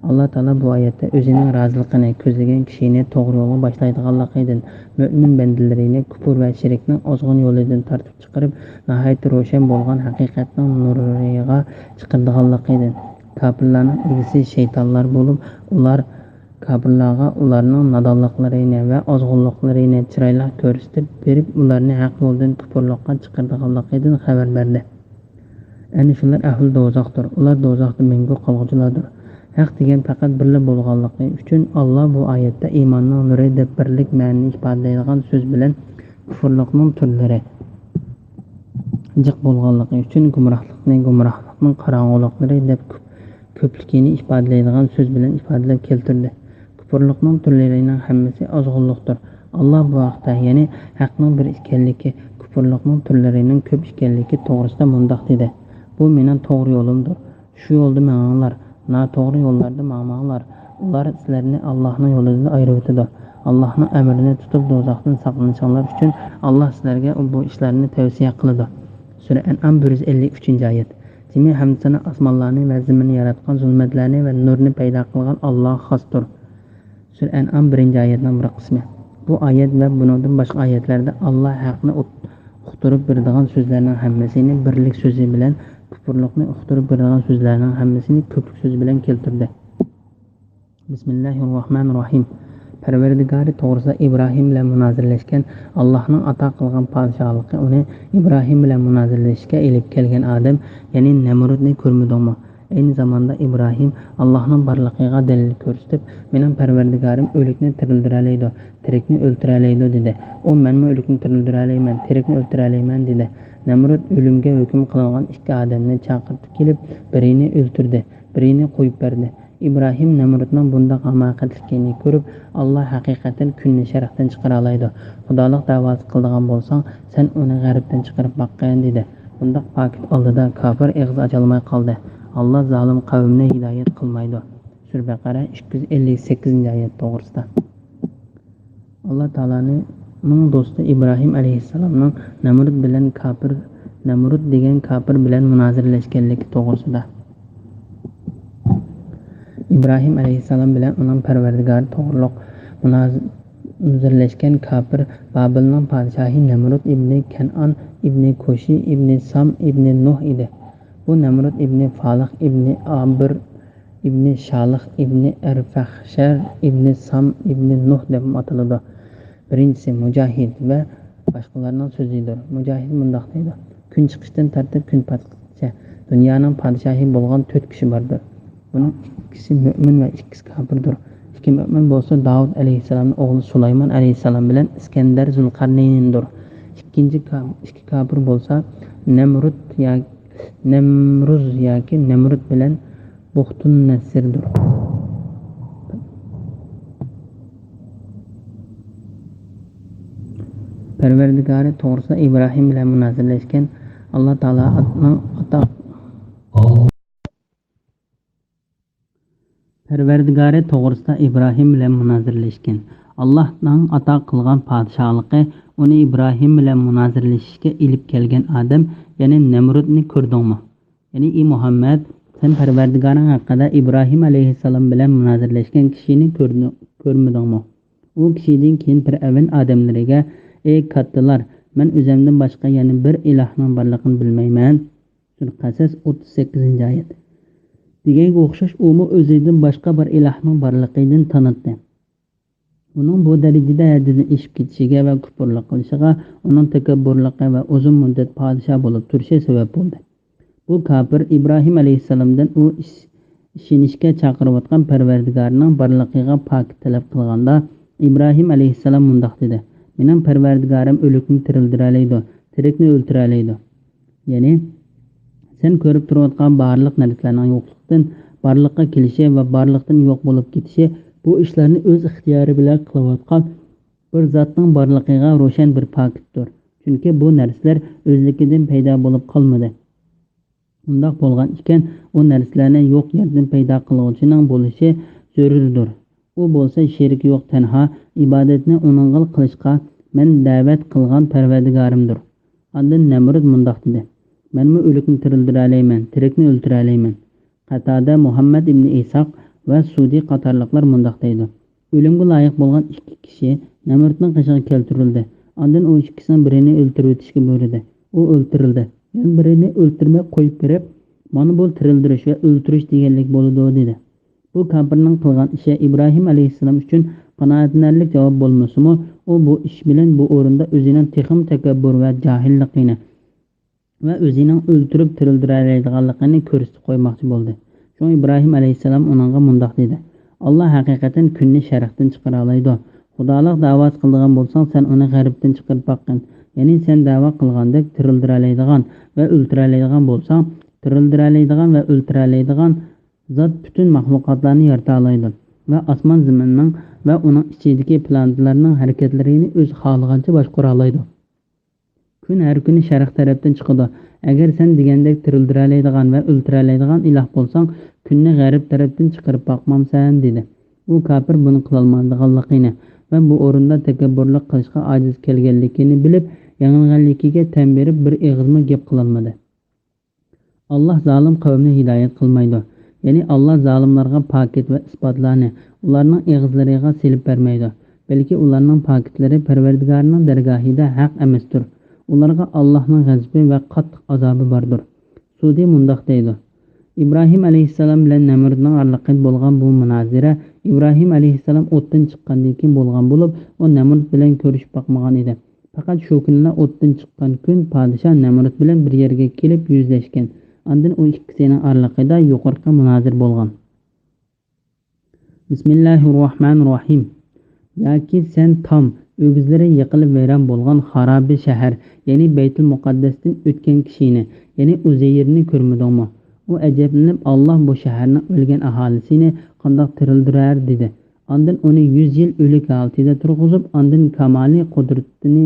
ئاللا تائالا بۇ ئايەتتە ئۆزىنىڭ رازىلىقىنى كۆزلىگەن كىشىنى توغرا يولغا باشلايدىغانلىقىدىن، مۆمىن بەندىلىرىنى كۇپۇر ۋە شىركنىڭ ئازغۇن يولىدىن تارتىپ چىقىرىپ، ناھايىتى روشەن بولغان ھەقىقەتنىڭ نۇرىغا چىقىرىدىغانلىقىدىن، كاپىرلارنىڭ ئىگىسى شەيتانلار بولۇپ، ئۇلار كاپىرلارغا ئۇلارنىڭ نادانلىقلىرىنى ۋە ئازغۇنلۇقلىرىنى چىرايلىق كۆرسىتىپ بېرىپ، ئۇلارنى ھەق يولدىن كۇپۇرلۇققا چىقىرىدىغانلىقىدىن خەۋەر بەردى. ئەنە شۇلار ئەھلى دوزاختۇر. ئۇلار دوزاختا مەڭگۈ قالغۇچىلاردۇر. ھەق دېگەن پەقەت بىرلا بولغانلىقى ئۈچۈن، ئاللا بۇ ئايەتتە ئىماننىڭ نۇرى دەپ بىرلىك مەنىنى ئىپادىلەيدىغان سۆز بىلەن كۇفۇرلۇقنىڭ تۈرلىرى جىق بولغانلىقى ئۈچۈن، گۇمراھلىقنى گۇمراھلىقنىڭ قاراڭغۇلۇقلىرى دەپ كۆپ-، كۆپلۈكىنى ئىپادىلەيدىغان سۆز بىلەن ئىپادىلەپ كەلتۈردى. كۇپۇرلۇقنىڭ تۈرلىرىنىڭ ھەممىسى ئازغۇنلۇقتۇر. ئاللا بۇ ھەقتە، يەنى ھەقنىڭ بىر ئىكەنلىكى، كۇپۇرلۇقنىڭ تۈرلىرىنىڭ كۆپ ئىكەنلىكى توغرىسىدا مۇنداق دېدى: بۇ مېنىڭ توغرا يولۇمدۇر. شۇ يولدا مېڭىڭلار. ناتوغرا يوللاردا ماڭماڭلار. ئۇلار سىلەرنى ئاللاھنىڭ يولىدىن ئايرىۋېتىدۇ. ئاللاھنىڭ ئەمرىنى تۇتۇپ، دوزاختىن ساقلىنىشىڭلار ئۈچۈن ئاللاھ سىلەرگە بۇ ئىشلارنى تەۋسىيە قىلىدۇ. سۈرە ئەنئام، بىر يۈز ئەللىك ئۈچىنچى ئايەت. جىمى ھەمدۇسانا ئاسمانلارنى ۋە زېمىننى ياراتقان، زۇلمەتلەرنى ۋە نۇرنى پەيدا قىلغان ئاللاھقا خاستۇر. سۈرە ئەنئام، بىرىنچى ئايەتنىڭ بىر قىسمى. بۇ ئايەت ۋە بۇنىڭدىن باشقا ئايەتلەردە ئاللا ھەقنى ئۇت-، ئۇقتۇرۇپ بېرىدىغان سۆزلەرنىڭ ھەممىسىنى بىرلىك سۆزى بىلەن، كۇپۇرلۇقنى ئۇقتۇرۇپ بېرىدىغان سۆزلەرنىڭ ھەممىسىنى كۆپلۈك سۆزى بىلەن كەلتۈردى. بىسمىللاھىررەھمانىررەھىم. پەرۋەردىگارى توغرىسىدا ئىبراھىم بىلەن مۇنازىرىلەشكەن، ئاللاھنىڭ ئاتا قىلغان پادىشاھلىقى ئۇنى ئىبراھىم بىلەن مۇنازىرىلىشىشكە ئېلىپ كەلگەن ئادەم، يەنى نەمرۇدنى كۆرمىدىڭمۇ؟ ئەينى زاماندا ئىبراھىم ئاللاھنىڭ بارلىقىغا دەلىل كۆرسىتىپ، مېنىڭ پەرۋەردىگارىم ئۆلۈكنى تىرىلدۈرەلەيدۇ، تىرىكنى ئۆلتۈرەلەيدۇ، دېدى. ئۇ، مەنمۇ ئۆلۈكنى تىرىلدۈرەلەيمەن، تىرىكنى ئۆلتۈرەلەيمەن، دېدى. نەمرۇد ئۆلۈمگە ھۆكۈم قىلىنغان ئىككى ئادەمنى چاقىرتىپ كېلىپ، بىرىنى ئۆلتۈردى، بىرىنى قويۇپ بەردى. ئىبراھىم نەمرۇدنىڭ بۇنداق ھاماقەتلىكىنى كۆرۈپ، ئاللا ھەقىقەتەن كۈننى شەرقتىن چىقىرالايدۇ. خۇدالىق دەۋاسى قىلىدىغان بولساڭ، سەن ئۇنى غەربتىن چىقىرىپ باققىن، دېدى. بۇنداق پاكىت ئالدىدا كاپىر ئېغىز ئاچالماي قالدى. ئاللا زالىم قەۋمنى ھىدايەت قىلمايدۇ. سۈرە بەقەرە، ئىككى يۈز ئەللىك سەككىزىنچى ئايەت توغرىسىدا. ئاللا تائالانىڭ دوستى ئىبراھىم ئەلەيھىسسالامنىڭ نەمرۇد بىلەن كاپىر، نەمرۇد دېگەن كاپىر بىلەن مۇنازىرىلەشكەنلىكى توغرىسىدا. ئىبراھىم ئەلەيھىسسالام بىلەن ئۇنىڭ پەرۋەردىگارى توغرۇلۇق مۇنازىرىلەشكەن كاپىر بابىلنىڭ پادىشاھى نەمرۇد ئىبنى كەنئان ئىبنى كوشى ئىبنى سام ئىبنى نۇھ ئىدى. بۇ نەمرۇد ئىبنى فالىخ ئىبنى ئابىر ئىبنى شالىخ ئىبنى ئەرفەخشەر ئىبنى سام ئىبنى نۇھ دەپمۇ ئاتىلىدۇ. بىرىنچىسى مۇجاھىد ۋە باشقىلارنىڭ سۆزىدۇر. مۇجاھىد مۇنداق دەيدۇ: كۈن چىقىشتىن تارتىپ كۈن پاتقىچە دۇنيانىڭ پادىشاھى بولغان تۆت كىشى باردۇر. بۇنىڭ ئىككىسى مۆمىن ۋە ئىككىسى كاپىردۇر. ئىككى مۆمىن بولسا داۋۇت ئەلەيھىسسالامنىڭ ئوغلى سۇلايمان ئەلەيھىسسالام بىلەن ئىسكەندەر زۇلقەرنەينىدۇر. ئىككىنچى كا-، ئىككى كاپىر بولسا نەمرۇت يا-، نەمرۇز ياكى نەمرۇت بىلەن بۇختۇن نەسىردۇر. پەرۋەردىگارى توغرىسىدا ئىبراھىم بىلەن مۇنازىرىلەشكەن، ئاللا تائالانىڭ ئاتا-، پەرۋەردىگارى توغرىسىدا ئىبراھىم بىلەن مۇنازىرىلەشكەن، ئاللانىڭ ئاتا قىلغان پادىشاھلىقى ئۇنى ئىبراھىم بىلەن مۇنازىرىلىشىشكە ئېلىپ كەلگەن ئادەم، يەنى نەمرۇدنى كۆردۈڭمۇ؟ يەنى، ئى مۇھەممەد، سەن پەرۋەردىگارىڭ ھەققىدە ئىبراھىم ئەلەيھىسسالام بىلەن مۇنازىرىلەشكەن كىشىنى كۆردۈ-، كۆرمىدىڭمۇ؟ ئۇ كىشىدىن كېيىن پىرئەۋن ئادەملىرىگە: ئەي كاتتىلار، مەن ئۆزۈمدىن باشقا يەنە بىر ئىلاھنىڭ بارلىقىنى بىلمەيمەن. سۈرە قەسەس، ئوتتۇز سەككىزىنچى ئايەت. دېگەنگە ئوخشاش، ئۇمۇ ئۆزىدىن باشقا بىر ئىلاھنىڭ بارلىقىدىن تاناتتى. ئۇنىڭ بۇ دەرىجىدە ھەددىدىن ئېشىپ كېتىشىگە ۋە كۇپۇرلۇق قىلىشىغا ئۇنىڭ تەكەببۇرلۇقى ۋە ئۇزۇن مۇددەت پادىشاھ بولۇپ تۇرۇشى سەۋەب بولدى. بۇ كاپىر ئىبراھىم ئەلەيھىسسالامدىن ئۇ ئىش-، ئىشىنىشكە چاقىرىۋاتقان پەرۋەردىگارىنىڭ بارلىقىغا پاكىت تەلەپ قىلغاندا، ئىبراھىم ئەلەيھىسسالام مۇنداق دېدى: مېنىڭ پەرۋەردىگارىم ئۆلۈكنى تىرىلدۈرەلەيدۇ، تىرىكنى ئۆلتۈرەلەيدۇ. يەنى، سەن كۆرۈپ تۇرۇۋاتقان بارلىق نەرسىلەرنىڭ يوقلۇقتىن، بارلىققا كېلىشى ۋە بارلىقتىن يوق بولۇپ كېتىشى بۇ ئىشلارنى ئۆز ئىختىيارى بىلەن قىلىۋاتقان بىر زاتنىڭ بارلىقىغا روشەن بىر پاكىتتۇر. چۈنكى بۇ نەرسىلەر ئۆزلۈكىدىن پەيدا بولۇپ قالمىدى. ئۇنداق بولغان ئىكەن، ئۇ نەرسىلەرنى يوق يەردىن پەيدا قىلغۇچىنىڭ بولۇشى زۆرۈردۇر. ئۇ بولسا شېرىكى يوق تەنھا، ئىبادەتنى ئۇنىڭغىلا قىلىشقا مەن دەۋەت قىلغان پەرۋەردىگارىمدۇر. ئاندىن نەمرۇد مۇنداق دېدى: مەنمۇ ئۆلۈكنى تىرىلدۈرەلەيمەن، تىرىكنى ئۆلتۈرەلەيمەن. قەتادە، مۇھەممەد ئىبنى ئىسھاق ۋە سۇدى قاتارلىقلار مۇنداق دەيدۇ: ئۆلۈمگە لايىق بولغان ئىككى كىشى نەمرۇدنىڭ قېشىغا كەلتۈرۈلدى. ئاندىن ئۇ ئىككىسىنىڭ بىرىنى ئۆلتۈرۈۋېتىشكە بۇيرۇدى. ئۇ ئۆلتۈرۈلدى. يەنە بىرىنى ئۆلتۈرمەي قويۇپ بېرىپ، مانا بۇ تىرىلدۈرۈش ۋە ئۆلتۈرۈش دېگەنلىك بولىدۇ، دېدى. بۇ كاپىرنىڭ قىلغان ئىشى ئىبراھىم ئەلەيھىسسالام ئۈچۈن قانائەتلىنەرلىك جاۋاب بولمىسىمۇ، ئۇ بۇ ئىش بىلەن بۇ ئورۇندا ئۆزىنىڭ تېخىمۇ تەكەببۇر ۋە جاھىللىقىنى ۋە ئۆزىنىڭ ئۆلتۈرۈپ تىرىلدۈرەلەيدىغانلىقىنى كۆرسىتىپ قويماقچى بولدى. شۇڭا ئىبراھىم ئەلەيھىسسالام ئۇنىڭغا مۇنداق دېدى: «ئاللا ھەقىقەتەن كۈننى شەرقتىن چىقىرالايدۇ. خۇدالىق دەۋاسى قىلىدىغان بولساڭ، سەن ئۇنى غەربتىن چىقىرىپ باققىن. يەنى سەن دەۋا قىلغاندەك تىرىلدۈرەلەيدىغان ۋە ئۆلتۈرەلەيدىغان بولساڭ، تىرىلدۈرەلەيدىغان ۋە ئۆلتۈرەلەيدىغان زات پۈتۈن مەخلۇقاتلارنى يارىتالايدۇ ۋە ئاسمان زېمىننىڭ ۋە ئۇنىڭ ئىچىدىكى پلانېتىلارنىڭ ھەرىكەتلىرىنى ئۆزى خالىغانچە باشقۇرالايدۇ. كۈن ھەر كۈنى شەرق تەرەپتىن چىقىدۇ. ئەگەر سەن دېگەندەك تىرىلدۈرەلەيدىغان ۋە ئۆلتۈرەلەيدىغان ئىلاھ بولساڭ، كۈننى غەرب تەرەپتىن چىقىرىپ باقمامسەن؟» دېدى. ئۇ كاپىر بۇنى قىلالمايدىغانلىقىنى ۋە بۇ ئورۇندا تەكەببۇرلۇق قىلىشقا ئاجىز كەلگەنلىكىنى بىلىپ، يېڭىلگەنلىكىگە تەن بېرىپ، بىر ئېغىزمۇ گەپ قىلالمىدى. ئاللا زالىم قەۋمنى ھىدايەت قىلمايدۇ. يەنى ئاللا زالىملارغا پاكىت ۋە ئىسپاتلارنى ئۇلارنىڭ ئېغىزلىرىغا سېلىپ بەرمەيدۇ، بەلكى ئۇلارنىڭ پاكىتلىرى پەرۋەردىگارىنىڭ دەرگاھىدا ھەق ئەمەستۇر. ئۇلارغا ئاللانىڭ غەزىپى ۋە قاتتىق ئازابى باردۇر. سۇدى مۇنداق دەيدۇ: ئىبراھىم ئەلەيھىسسالام بىلەن نەمرۇتنىڭ ئارىلىقىدا بولغان بۇ مۇنازىرە ئىبراھىم ئەلەيھىسسالام ئوتتىن چىققاندىن كېيىن بولغان بولۇپ، ئۇ نەمرۇت بىلەن كۆرۈشۈپ باقمىغان ئىدى. پەقەت شۇ كۈنىلا ئوتتىن چىققان كۈن پادىشاھ نەمرۇت بىلەن بىر يەرگە كېلىپ يۈزلەشكەن. ئاندىن ئۇ ئىككىسىنىڭ ئارىلىقىدا يۇقىرىقى مۇنازىرە بولغان. بىسمىللاھىررەھمانىررەھىم. ياكى سەن تام، ئۆگزىلىرى يىقىلىپ ۋەيران بولغان خارابە شەھەر، يەنى بەيتۇل مۇقەددەستىن ئۆتكەن كىشىنى، يەنى ئۇزەيرنى كۆرمىدىڭمۇ؟ ئۇ ئەجەبلىنىپ، ئاللا بۇ شەھەرنىڭ ئۆلگەن ئاھالىسىنى قانداق تىرىلدۈرەر؟ دېدى. ئاندىن ئۇنى يۈز يىل ئۆلۈك ھالىتىدە تۇرغۇزۇپ، ئاندىن كامالىي قۇدرىتىنى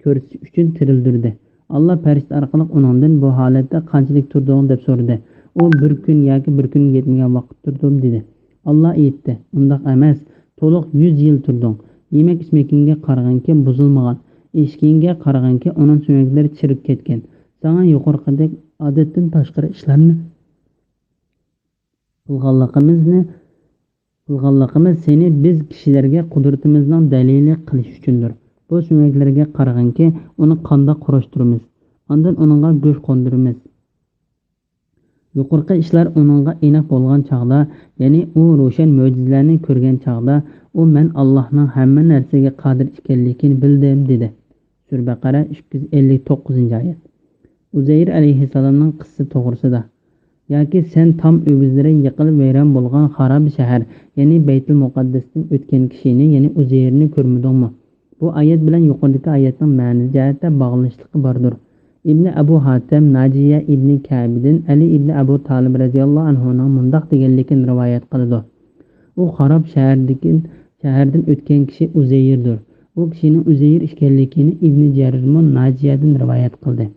كۆرسىتىش ئۈچۈن تىرىلدۈردى. ئاللا پەرىشتە ئارقىلىق ئۇنىڭدىن: «بۇ ھالەتتە قانچىلىك تۇردۇڭ؟» دەپ سورىدى. ئۇ: «بىر كۈن ياكى بىر كۈنگە يەتمىگەن ۋاقىت تۇردۇم» دېدى. ئاللا ئېيتتى: «ئۇنداق ئەمەس، تولۇق يۈز يىل تۇردۇڭ. يېمەك-ئىچمىكىڭگە قارىغىنكى بۇزۇلمىغان، ئىچكىنىگە قارىغىنكى ئۇنىڭ سۆڭەكلىرى چىرىپ كەتكەن. ساڭا يۇقىرىقىدەك ئادەتتىن تاشقىرى ئىشلارنى قىلغانلىقىمىزنى، قىلغانلىقىمىز سېنى بىز كىشىلەرگە قۇدرىتىمىزنىڭ دەلىلى قىلىش ئۈچۈندۇر. بۇ سۆڭەكلەرگە قارىغىنكى، ئۇنى قانداق قۇراشتۇرىمىز، ئاندىن ئۇنىڭغا گۆش قوندۇرىمىز.» يۇقىرىقى ئىشلار ئۇنىڭغا ئېنىق بولغان چاغدا، يەنى ئۇ روشەن مۆجىزىلەرنى كۆرگەن چاغدا، ئۇ: «مەن ئاللاھنىڭ ھەممە نەرسىگە قادىر ئىكەنلىكىنى بىلدىم» دېدى. سۈرە بەقەرە، ئىككى يۈز ئەللىك توققۇزىنچى ئايەت. ئۇزەير ئەلەيھىسسالامنىڭ قىسسىسى توغرىسىدا. ياكى سەن تام ئۆگزىلىرى يىقىلىپ ۋەيران بولغان خارابە شەھەر، يەنى بەيتۇل مۇقەددەستىن ئۆتكەن كىشىنى، يەنى ئۇزەيرنى كۆرمىدىڭمۇ؟ بۇ ئايەت بىلەن يۇقىرىدىكى ئايەتنىڭ مەنىسى جەھەتتە باغلىنىشلىقى باردۇر. ئىبنى ئەبۇ ھاتەم ناجىيە ئىبنى كەبىدىن ئەلى ئىبنى ئەبۇ تالىب رەزىياللاھۇ ئەنھۇنىڭ مۇنداق دېگەنلىكىنى رىۋايەت قىلىدۇ: «ئۇ خاراب شەھەردىكى، شەھەردىن ئۆتكەن كىشى ئۇزەيردۇر. ئۇ كىشىنىڭ ئۇزەير ئىكەنلىكىنى ئىبنى جەرىرمۇ ناجىيەدىن رىۋايەت قىلدى.»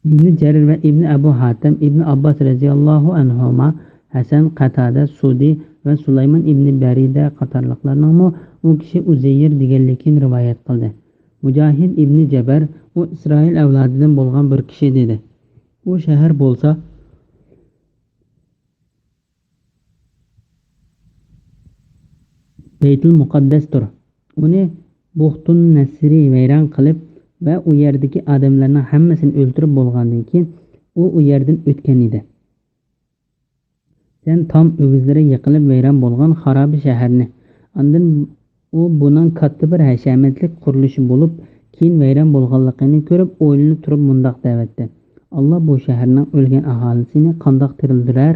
ئىبنى جەرىر ۋە ئىبنى ئەبۇ ھاتەم ئىبنى ئابباس رەزىياللاھۇ ئەنھۇما، ھەسەن، قەتادە، سۇدى ۋە سۇلايمان ئىبنى بەرىدە قاتارلىقلارنىڭمۇ ئۇ كىشى ئۇزەير دېگەنلىكىنى رىۋايەت قىلدى. مۇجاھىد ئىبنى جەبەر، ئۇ ئىسرائىل ئەۋلادىدىن بولغان بىر كىشى دېدى. ئۇ شەھەر بولسا بەيتۇل مۇقەددەستۇر. ئۇنى بۇختۇن نەسرى ۋەيران قىلىپ ۋە ئۇ يەردىكى ئادەملەرنىڭ ھەممىسىنى ئۆلتۈرۈپ بولغاندىن كېيىن، ئۇ ئۇ يەردىن ئۆتكەن ئىدى. سەن تام ئۆگزىلىرى يىقىلىپ ۋەيران بولغان خارابە شەھەرنى، ئاندىن ئۇ بۇنىڭ كاتتا بىر ھەشەمەتلىك قۇرۇلۇشى بولۇپ، كېيىن ۋەيران بولغانلىقىنى كۆرۈپ، ئويلىنىپ تۇرۇپ مۇنداق دەۋەتتى: «ئاللا بۇ شەھەرنىڭ ئۆلگەن ئاھالىسىنى قانداق تىرىلدۈرەر؟»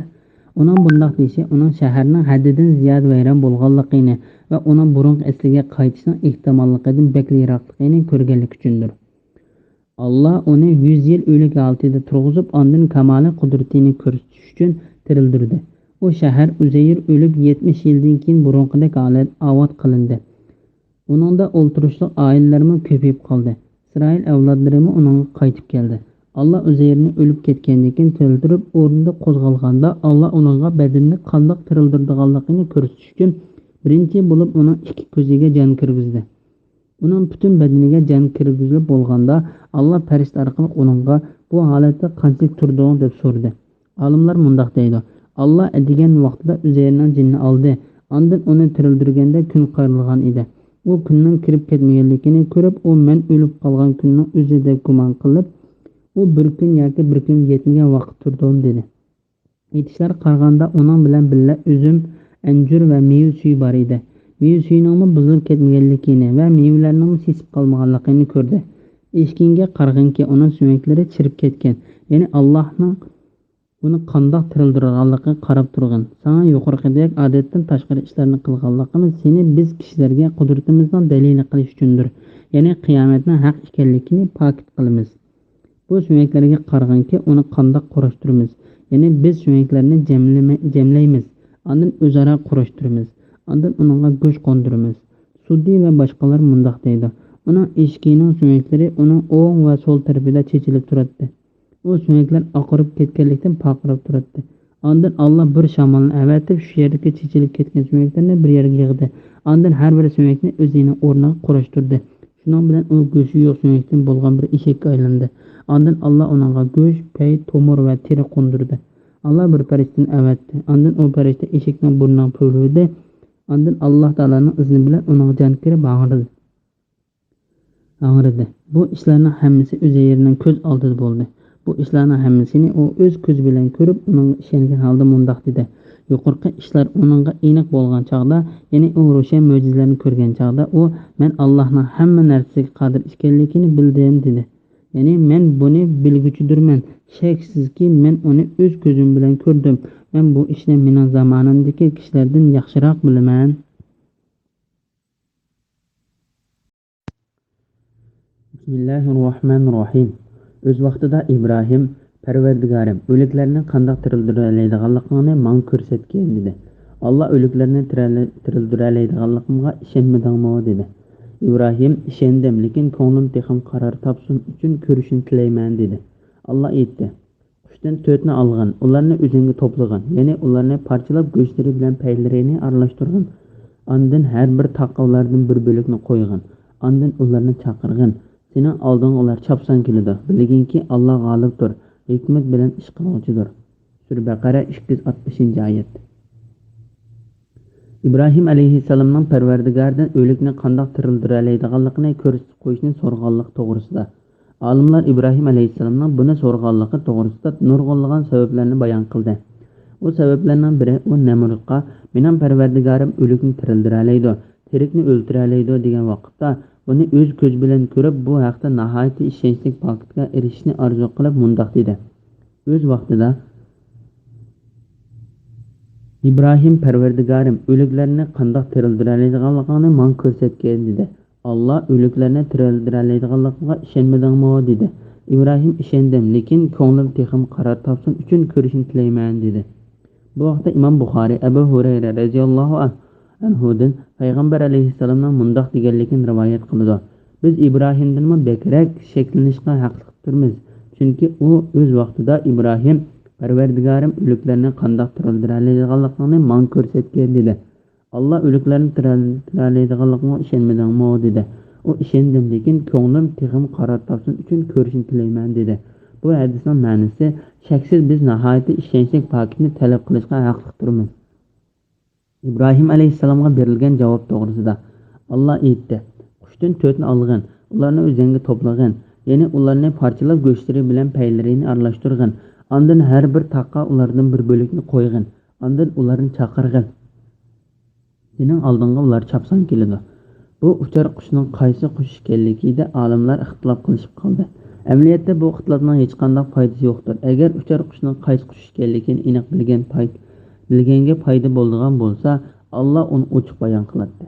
ئۇنىڭ بۇنداق دېيىشى ئۇنىڭ شەھەرنىڭ ھەددىدىن زىيادە ۋەيران بولغانلىقىنى ۋە ئۇنىڭ بۇرۇنقى ئەسلىگە قايتىشىنىڭ ئېھتىماللىقىدىن بەكلا يىراقلىقىنى كۆرگەنلىكى ئۈچۈندۇر. ئاللا ئۇنى يۈز يىل ئۆلۈك ھالىتىدە تۇرغۇزۇپ، ئاندىن كامالىي قۇدرىتىنى كۆرسىتىش ئۈچۈن تىرىلدۈردى. ئۇ شەھەر ئۇزەير ئۆلۈپ يەتمىش يىلدىن كېيىن بۇرۇنقىدەك ھالەت ئاۋات قىلىندى. ئۇنىڭدا ئولتۇرۇشلۇق ئائىلىلەرمۇ كۆپىيىپ قالدى. ئىسرائىل ئەۋلادلىرىمۇ ئۇنىڭغا قايتىپ كەلدى. ئاللا ئۇزەيرنى ئۆلۈپ كەتكەندىن كېيىن تىرىلدۈرۈپ، ئورنىدا قوزغالغاندا، ئاللا ئۇنىڭغا بەدىنىنى قانداق تىرىلدۈرىدىغانلىقىنى كۆرسىتىش ئۈچۈن، بىرىنچى بولۇپ ئۇنىڭ ئىككى كۆزىگە جان كىرگۈزدى. ئۇنىڭ پۈتۈن بەدىنىگە جان كىرگۈزۈلۈپ بولغاندا، ئاللا پەرىشتە ئارقىلىق ئۇنىڭغا: «بۇ ھالەتتە قانچىلىك تۇردۇڭ؟» دەپ سورىدى. ئالىملار مۇنداق دەيدۇ: «ئاللا ئەتىگەن ۋاقتىدا ئۈزەيرنىڭ جېنىنى ئالدى، ئاندىن ئۇنى تىرىلدۈرگەندە كۈن قايرىلغان ئىدى. ئۇ كۈننىڭ كىرىپ كەتمىگەنلىكىنى كۆرۈپ، ئۇ مەن ئۆلۈپ قالغان كۈننىڭ ئۆزى دەپ گۇمان قىلىپ، ئۇ بىر كۈن ياكى بىر كۈنگە يەتمىگەن ۋاقىت تۇردۇم» دېدى. ئېيتىشلارغا قارىغاندا، ئۇنىڭ بىلەن بىللە ئۈزۈم، ئەنجۈر ۋە مېۋە سۈيى بار ئىدى. مېۋە سۈيىنىڭمۇ بۇزۇلۇپ كەتمىگەنلىكىنى ۋە مېۋىلەرنىڭمۇ سېسىپ قالمىغانلىقىنى كۆردى. ئېشىكىڭگە قارىغىنكى، ئۇنىڭ سۆڭەكلىرى چىرىپ كەتكەن، يەنى ئاللاھنىڭ ئۇنى قانداق تىرىلدۈرىدىغانلىقىغا قاراپ تۇرغىن. ساڭا يۇقىرىقىدەك ئادەتتىن تاشقىرى ئىشلارنى قىلغانلىقىمىز سېنى بىز كىشىلەرگە قۇدرىتىمىزنىڭ دەلىلى قىلىش ئۈچۈندۇر. يەنى قىيامەتنىڭ ھەق ئىكەنلىكىنى پاكىت قىلىمىز. بۇ سۆڭەكلەرگە قارىغىنكى، ئۇنى قانداق قۇراشتۇرىمىز. يەنى بىز سۆڭەكلەرنى جەملىمە-، جەملەيمىز، ئاندىن ئۆزئارا قۇراشتۇرىمىز، ئاندىن ئۇنىڭغا گۆش قوندۇرىمىز. سۇددى ۋە باشقىلار مۇنداق دەيدۇ: ئۇنىڭ ئېشىكىنىڭ سۆڭەكلىرى ئۇنىڭ ئوڭ ۋە سول تەرىپىدە چېچىلىپ تۇراتتى. ئۇ سۆڭەكلەر ئاقىرىپ كەتكەنلىكتىن پارقىراپ تۇراتتى. ئاندىن ئاللا بىر شامالنى ئەۋەتىپ، شۇ يەردىكى چېچىلىپ كەتكەن سۆڭەكلەرنى بىر يەرگە يىغدى. ئاندىن ھەر بىر سۆڭەكنى ئۆزىنىڭ ئورنىغا قۇراشتۇردى. شۇنىڭ بىلەن ئۇ گۆشى يوق سۆڭەكتىن بولغان بىر ئېشەككە ئايلاندى. ئاندىن ئاللا ئۇنىڭغا گۆش، پەي، تومۇر ۋە تېرە قوندۇردى. ئاللا بىر پەرىشتىنى ئەۋەتتى. ئاندىن ئۇ پەرىشتە ئېشەكنىڭ بۇرنىغا پۈۋلىدى. ئاندىن ئاللا تائالانىڭ ئىزنى بىلەن ئۇنىڭغا جان كىرىپ ھاڭرىدى. ھاڭرىدى. بۇ ئىشلارنىڭ ھەممىسى ئۈزەيرنىڭ كۆز ئالدىدا بولدى. بۇ ئىشلارنىڭ ھەممىسىنى ئۇ ئۆز كۆزى بىلەن كۆرۈپ، ئۇنىڭغا ئىشەنگەن ھالدا مۇنداق دېدى: يۇقىرىقى ئىشلار ئۇنىڭغا ئېنىق بولغان چاغدا، يەنى ئۇ روشەن مۆجىزىلەرنى كۆرگەن چاغدا، ئۇ: مەن ئاللاھنىڭ ھەممە نەرسىگە قادىر ئىكەنلىكىنى بىلدىم، دېدى. يەنى مەن بۇنى بىلگۈچىدۇرمەن. شەكسىزكى، مەن ئۇنى ئۆز كۆزۈم بىلەن كۆردۈم. مەن بۇ ئىشنى مېنىڭ زامانەمدىكى كىشىلەردىن ياخشىراق بىلىمەن. بىسمىللاھىررەھمانىررەھىم. ئۆز ۋاقتىدا ئىبراھىم: پەرۋەردىگارىم، ئۆلۈكلەرنى قانداق تىرىلدۈرەلەيدىغانلىقىڭنى ماڭا كۆرسەتكىن، دېدى. ئاللا: ئۆلۈكلەرنى تىرەلە-، تىرىلدۈرەلەيدىغانلىقىمغا ئىشەنمىدىڭمۇ؟ دېدى. ئىبراھىم: ئىشەندىم، لېكىن كۆڭلۈم تېخىمۇ قارار تاپسۇن ئۈچۈن كۆرۈشنى تىلەيمەن، دېدى. ئاللا ئېيتتى: قۇشتىن تۆتنى ئالغىن، ئۇلارنى ئۆزۈڭگە توپلىغىن، يەنى ئۇلارنى پارچىلاپ گۆشلىرى بىلەن پەيلىرىنى ئارىلاشتۇرغىن. ئاندىن ھەر بىر تاغقا ئۇلاردىن بىر بۆلەكنى قويغىن. ئاندىن ئۇلارنى چاقىرغىن. سېنىڭ ئالدىڭغا ئۇلار چاپسان كېلىدۇ. بىلگىنكى، ئاللا غالىبتۇر، ھېكمەت بىلەن ئىش قىلغۇچىدۇر. سۈرە بەقەرە، ئىككى يۈز ئاتمىشىنچى ئايەت. ئىبراھىم ئەلەيھىسسالامنىڭ پەرۋەردىگارىدىن ئۆلۈكنى قانداق تىرىلدۈرەلەيدىغانلىقىنى كۆرسىتىپ قويۇشنى سورىغانلىقى توغرىسىدا. ئالىملار ئىبراھىم ئەلەيھىسسالامنىڭ بۇنى سورىغانلىقى توغرىسىدا نۇرغۇنلىغان سەۋەبلەرنى بايان قىلدى. ئۇ سەۋەبلەرنىڭ بىرى، ئۇ نەمرۇتقا: مېنىڭ پەرۋەردىگارىم ئۆلۈكنى تىرىلدۈرەلەيدۇ، تىرىكنى ئۆلتۈرەلەيدۇ، دېگەن ۋاقىتتا، بۇنى ئۆز كۆزى بىلەن كۆرۈپ، بۇ ھەقتە ناھايىتى ئىشەنچلىك پاكىتكە ئېرىشىشنى ئارزۇ قىلىپ، مۇنداق دېدى: ئۆز ۋاقتىدا ئىبراھىم: پەرۋەردىگارىم، ئۆلۈكلەرنى قانداق تىرىلدۈرەلەيدىغانلىقىڭنى ماڭا كۆرسەتكىن، دېدى. ئاللا: ئۆلۈكلەرنى تىرىلدۈرەلەيدىغانلىقىمغا ئىشەنمىدىڭمۇ؟ دېدى. ئىبراھىم: ئىشەندىم، لېكىن كۆڭلۈم تېخىمۇ قارار تاپسۇن ئۈچۈن كۆرۈشنى تىلەيمەن، دېدى. بۇ ھەقتە ئىمام بۇخارىي ئەبۇ ھۇرەيرە رەزىياللاھۇ ئەنھۇدىن پەيغەمبەر ئەلەيھىسسالامنىڭ مۇنداق دېگەنلىكىنى رىۋايەت قىلىدۇ: بىز ئىبراھىمدىنمۇ بەكرەك شەكلىنىشقا ھەقلىقتۇرمىز، چۈنكى ئۇ ئۆز ۋاقتىدا: ئىبراھىم، پەرۋەردىگارىم، ئۆلۈكلەرنى قانداق تىرىلدۈرەلەيدىغانلىقىڭنى ماڭا كۆرسەتكىن، دېدى. ئاللا: ئۆلۈكلەرنى تىرىلدۈرەلەيدىغانلىقىڭغا ئىشەنمىدىڭمۇ؟ دېدى. ئۇ: ئىشەندىم، لېكىن كۆڭلۈم تېخىمۇ قارار تاپسۇن ئۈچۈن كۆرۈشنى تىلەيمەن، دېدى. بۇ ھەدىسنىڭ مەنىسى: شەكسىز بىز ناھايىتى ئىشەنچلىك پاكىتنى تەلەپ قىلىشقا ھەقلىقتۇرمىز. ئىبراھىم ئەلەيھىسسالامغا بېرىلگەن جاۋاب توغرىسىدا. ئاللا ئېيتتى: قۇشتىن تۆتنى ئالغىن، ئۇلارنى ئۆزەڭگە توپلىغىن، يەنى ئۇلارنى پارچىلاپ گۆشلىرى بىلەن پەيلىرىنى ئارىلاشتۇرغىن، ئاندىن ھەر بىر تاغقا ئۇلاردىن بىر بۆلەكنى قويغىن، ئاندىن ئۇلارنى چاقىرغىن. سېنىڭ ئالدىڭغا ئۇلار چاپسان كېلىدۇ. بۇ ئۇچار قۇشنىڭ قايسى قۇش ئىكەنلىكىدە ئالىملار ئىختىلاپ قىلىشىپ قالدى. ئەمەلىيەتتە بۇ ئىختىلاپنىڭ ھېچقانداق پايدىسى يوقتۇر. ئەگەر ئۇچار قۇشنىڭ قايسى قۇش ئىكەنلىكىنى ئېنىق بىلگەن پاي-، بىلگەنگە پايدا بولىدىغان بولسا، ئاللا ئۇنى ئوچۇق بايان قىلاتتى.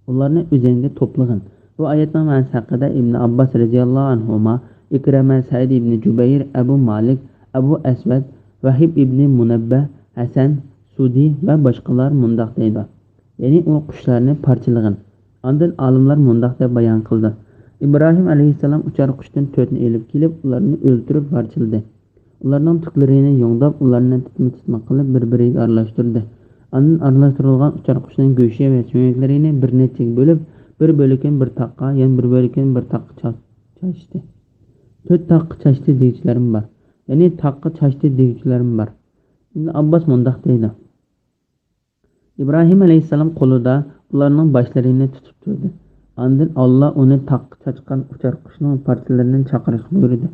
ئۇلارنى ئۆزەڭگە توپلىغىن. بۇ ئايەتنىڭ مەنىسى ھەققىدە ئىبن ئابباس رەزىياللاھۇ ئەنھۇما، ئىكرىمە، سەئىد ئىبنى جۇبەير، ئەبۇ مالىك، ئەبۇ ئەسۋەد، ۋەھىب ئىبنى مۇنەببە، ھەسەن، سۇدى ۋە باشقىلار مۇنداق دەيدۇ، يەنى ئۇ قۇشلارنى پارچىلىغىن. ئاندىن ئالىملار مۇنداق دەپ بايان قىلدى: ئىبراھىم ئەلەيھىسسالام ئۇچار قۇشتىن تۆتنى ئېلىپ كېلىپ، ئۇلارنى ئۆلتۈرۈپ پارچىلىدى. ئۇلارنىڭ تۈكلىرىنى يۇڭداپ، ئۇلارنى تىتما-تىتما قىلىپ، بىر-بىرىگە ئارىلاشتۇردى. ئاندىن ئارىلاشتۇرۇلغان ئۇچار قۇشنىڭ گۆشى ۋە سۆڭەكلىرىنى بىر نەچچىگە بۆلۈپ، بىر بۆلىكىنى بىر تاغقا، يەنە بىر بۆلىكىنى بىر تاغقا چا-، چاچتى. تۆت تاغقا چاچتى دېگۈچىلەرمۇ بار. يەنى تاغقا چاچتى دېگۈچىلەرمۇ بار. ئىبن ئابباس مۇنداق دەيدۇ: ئىبراھىم ئەلەيھىسسالام قولىدا ئۇلارنىڭ باشلىرىنى تۇتۇپ تۇردى. ئاندىن ئاللا ئۇنى تاغقا چاچقان ئۇچار قۇشنىڭ پارچىلىرىنى چاقىرىشقا بۇيرۇدى.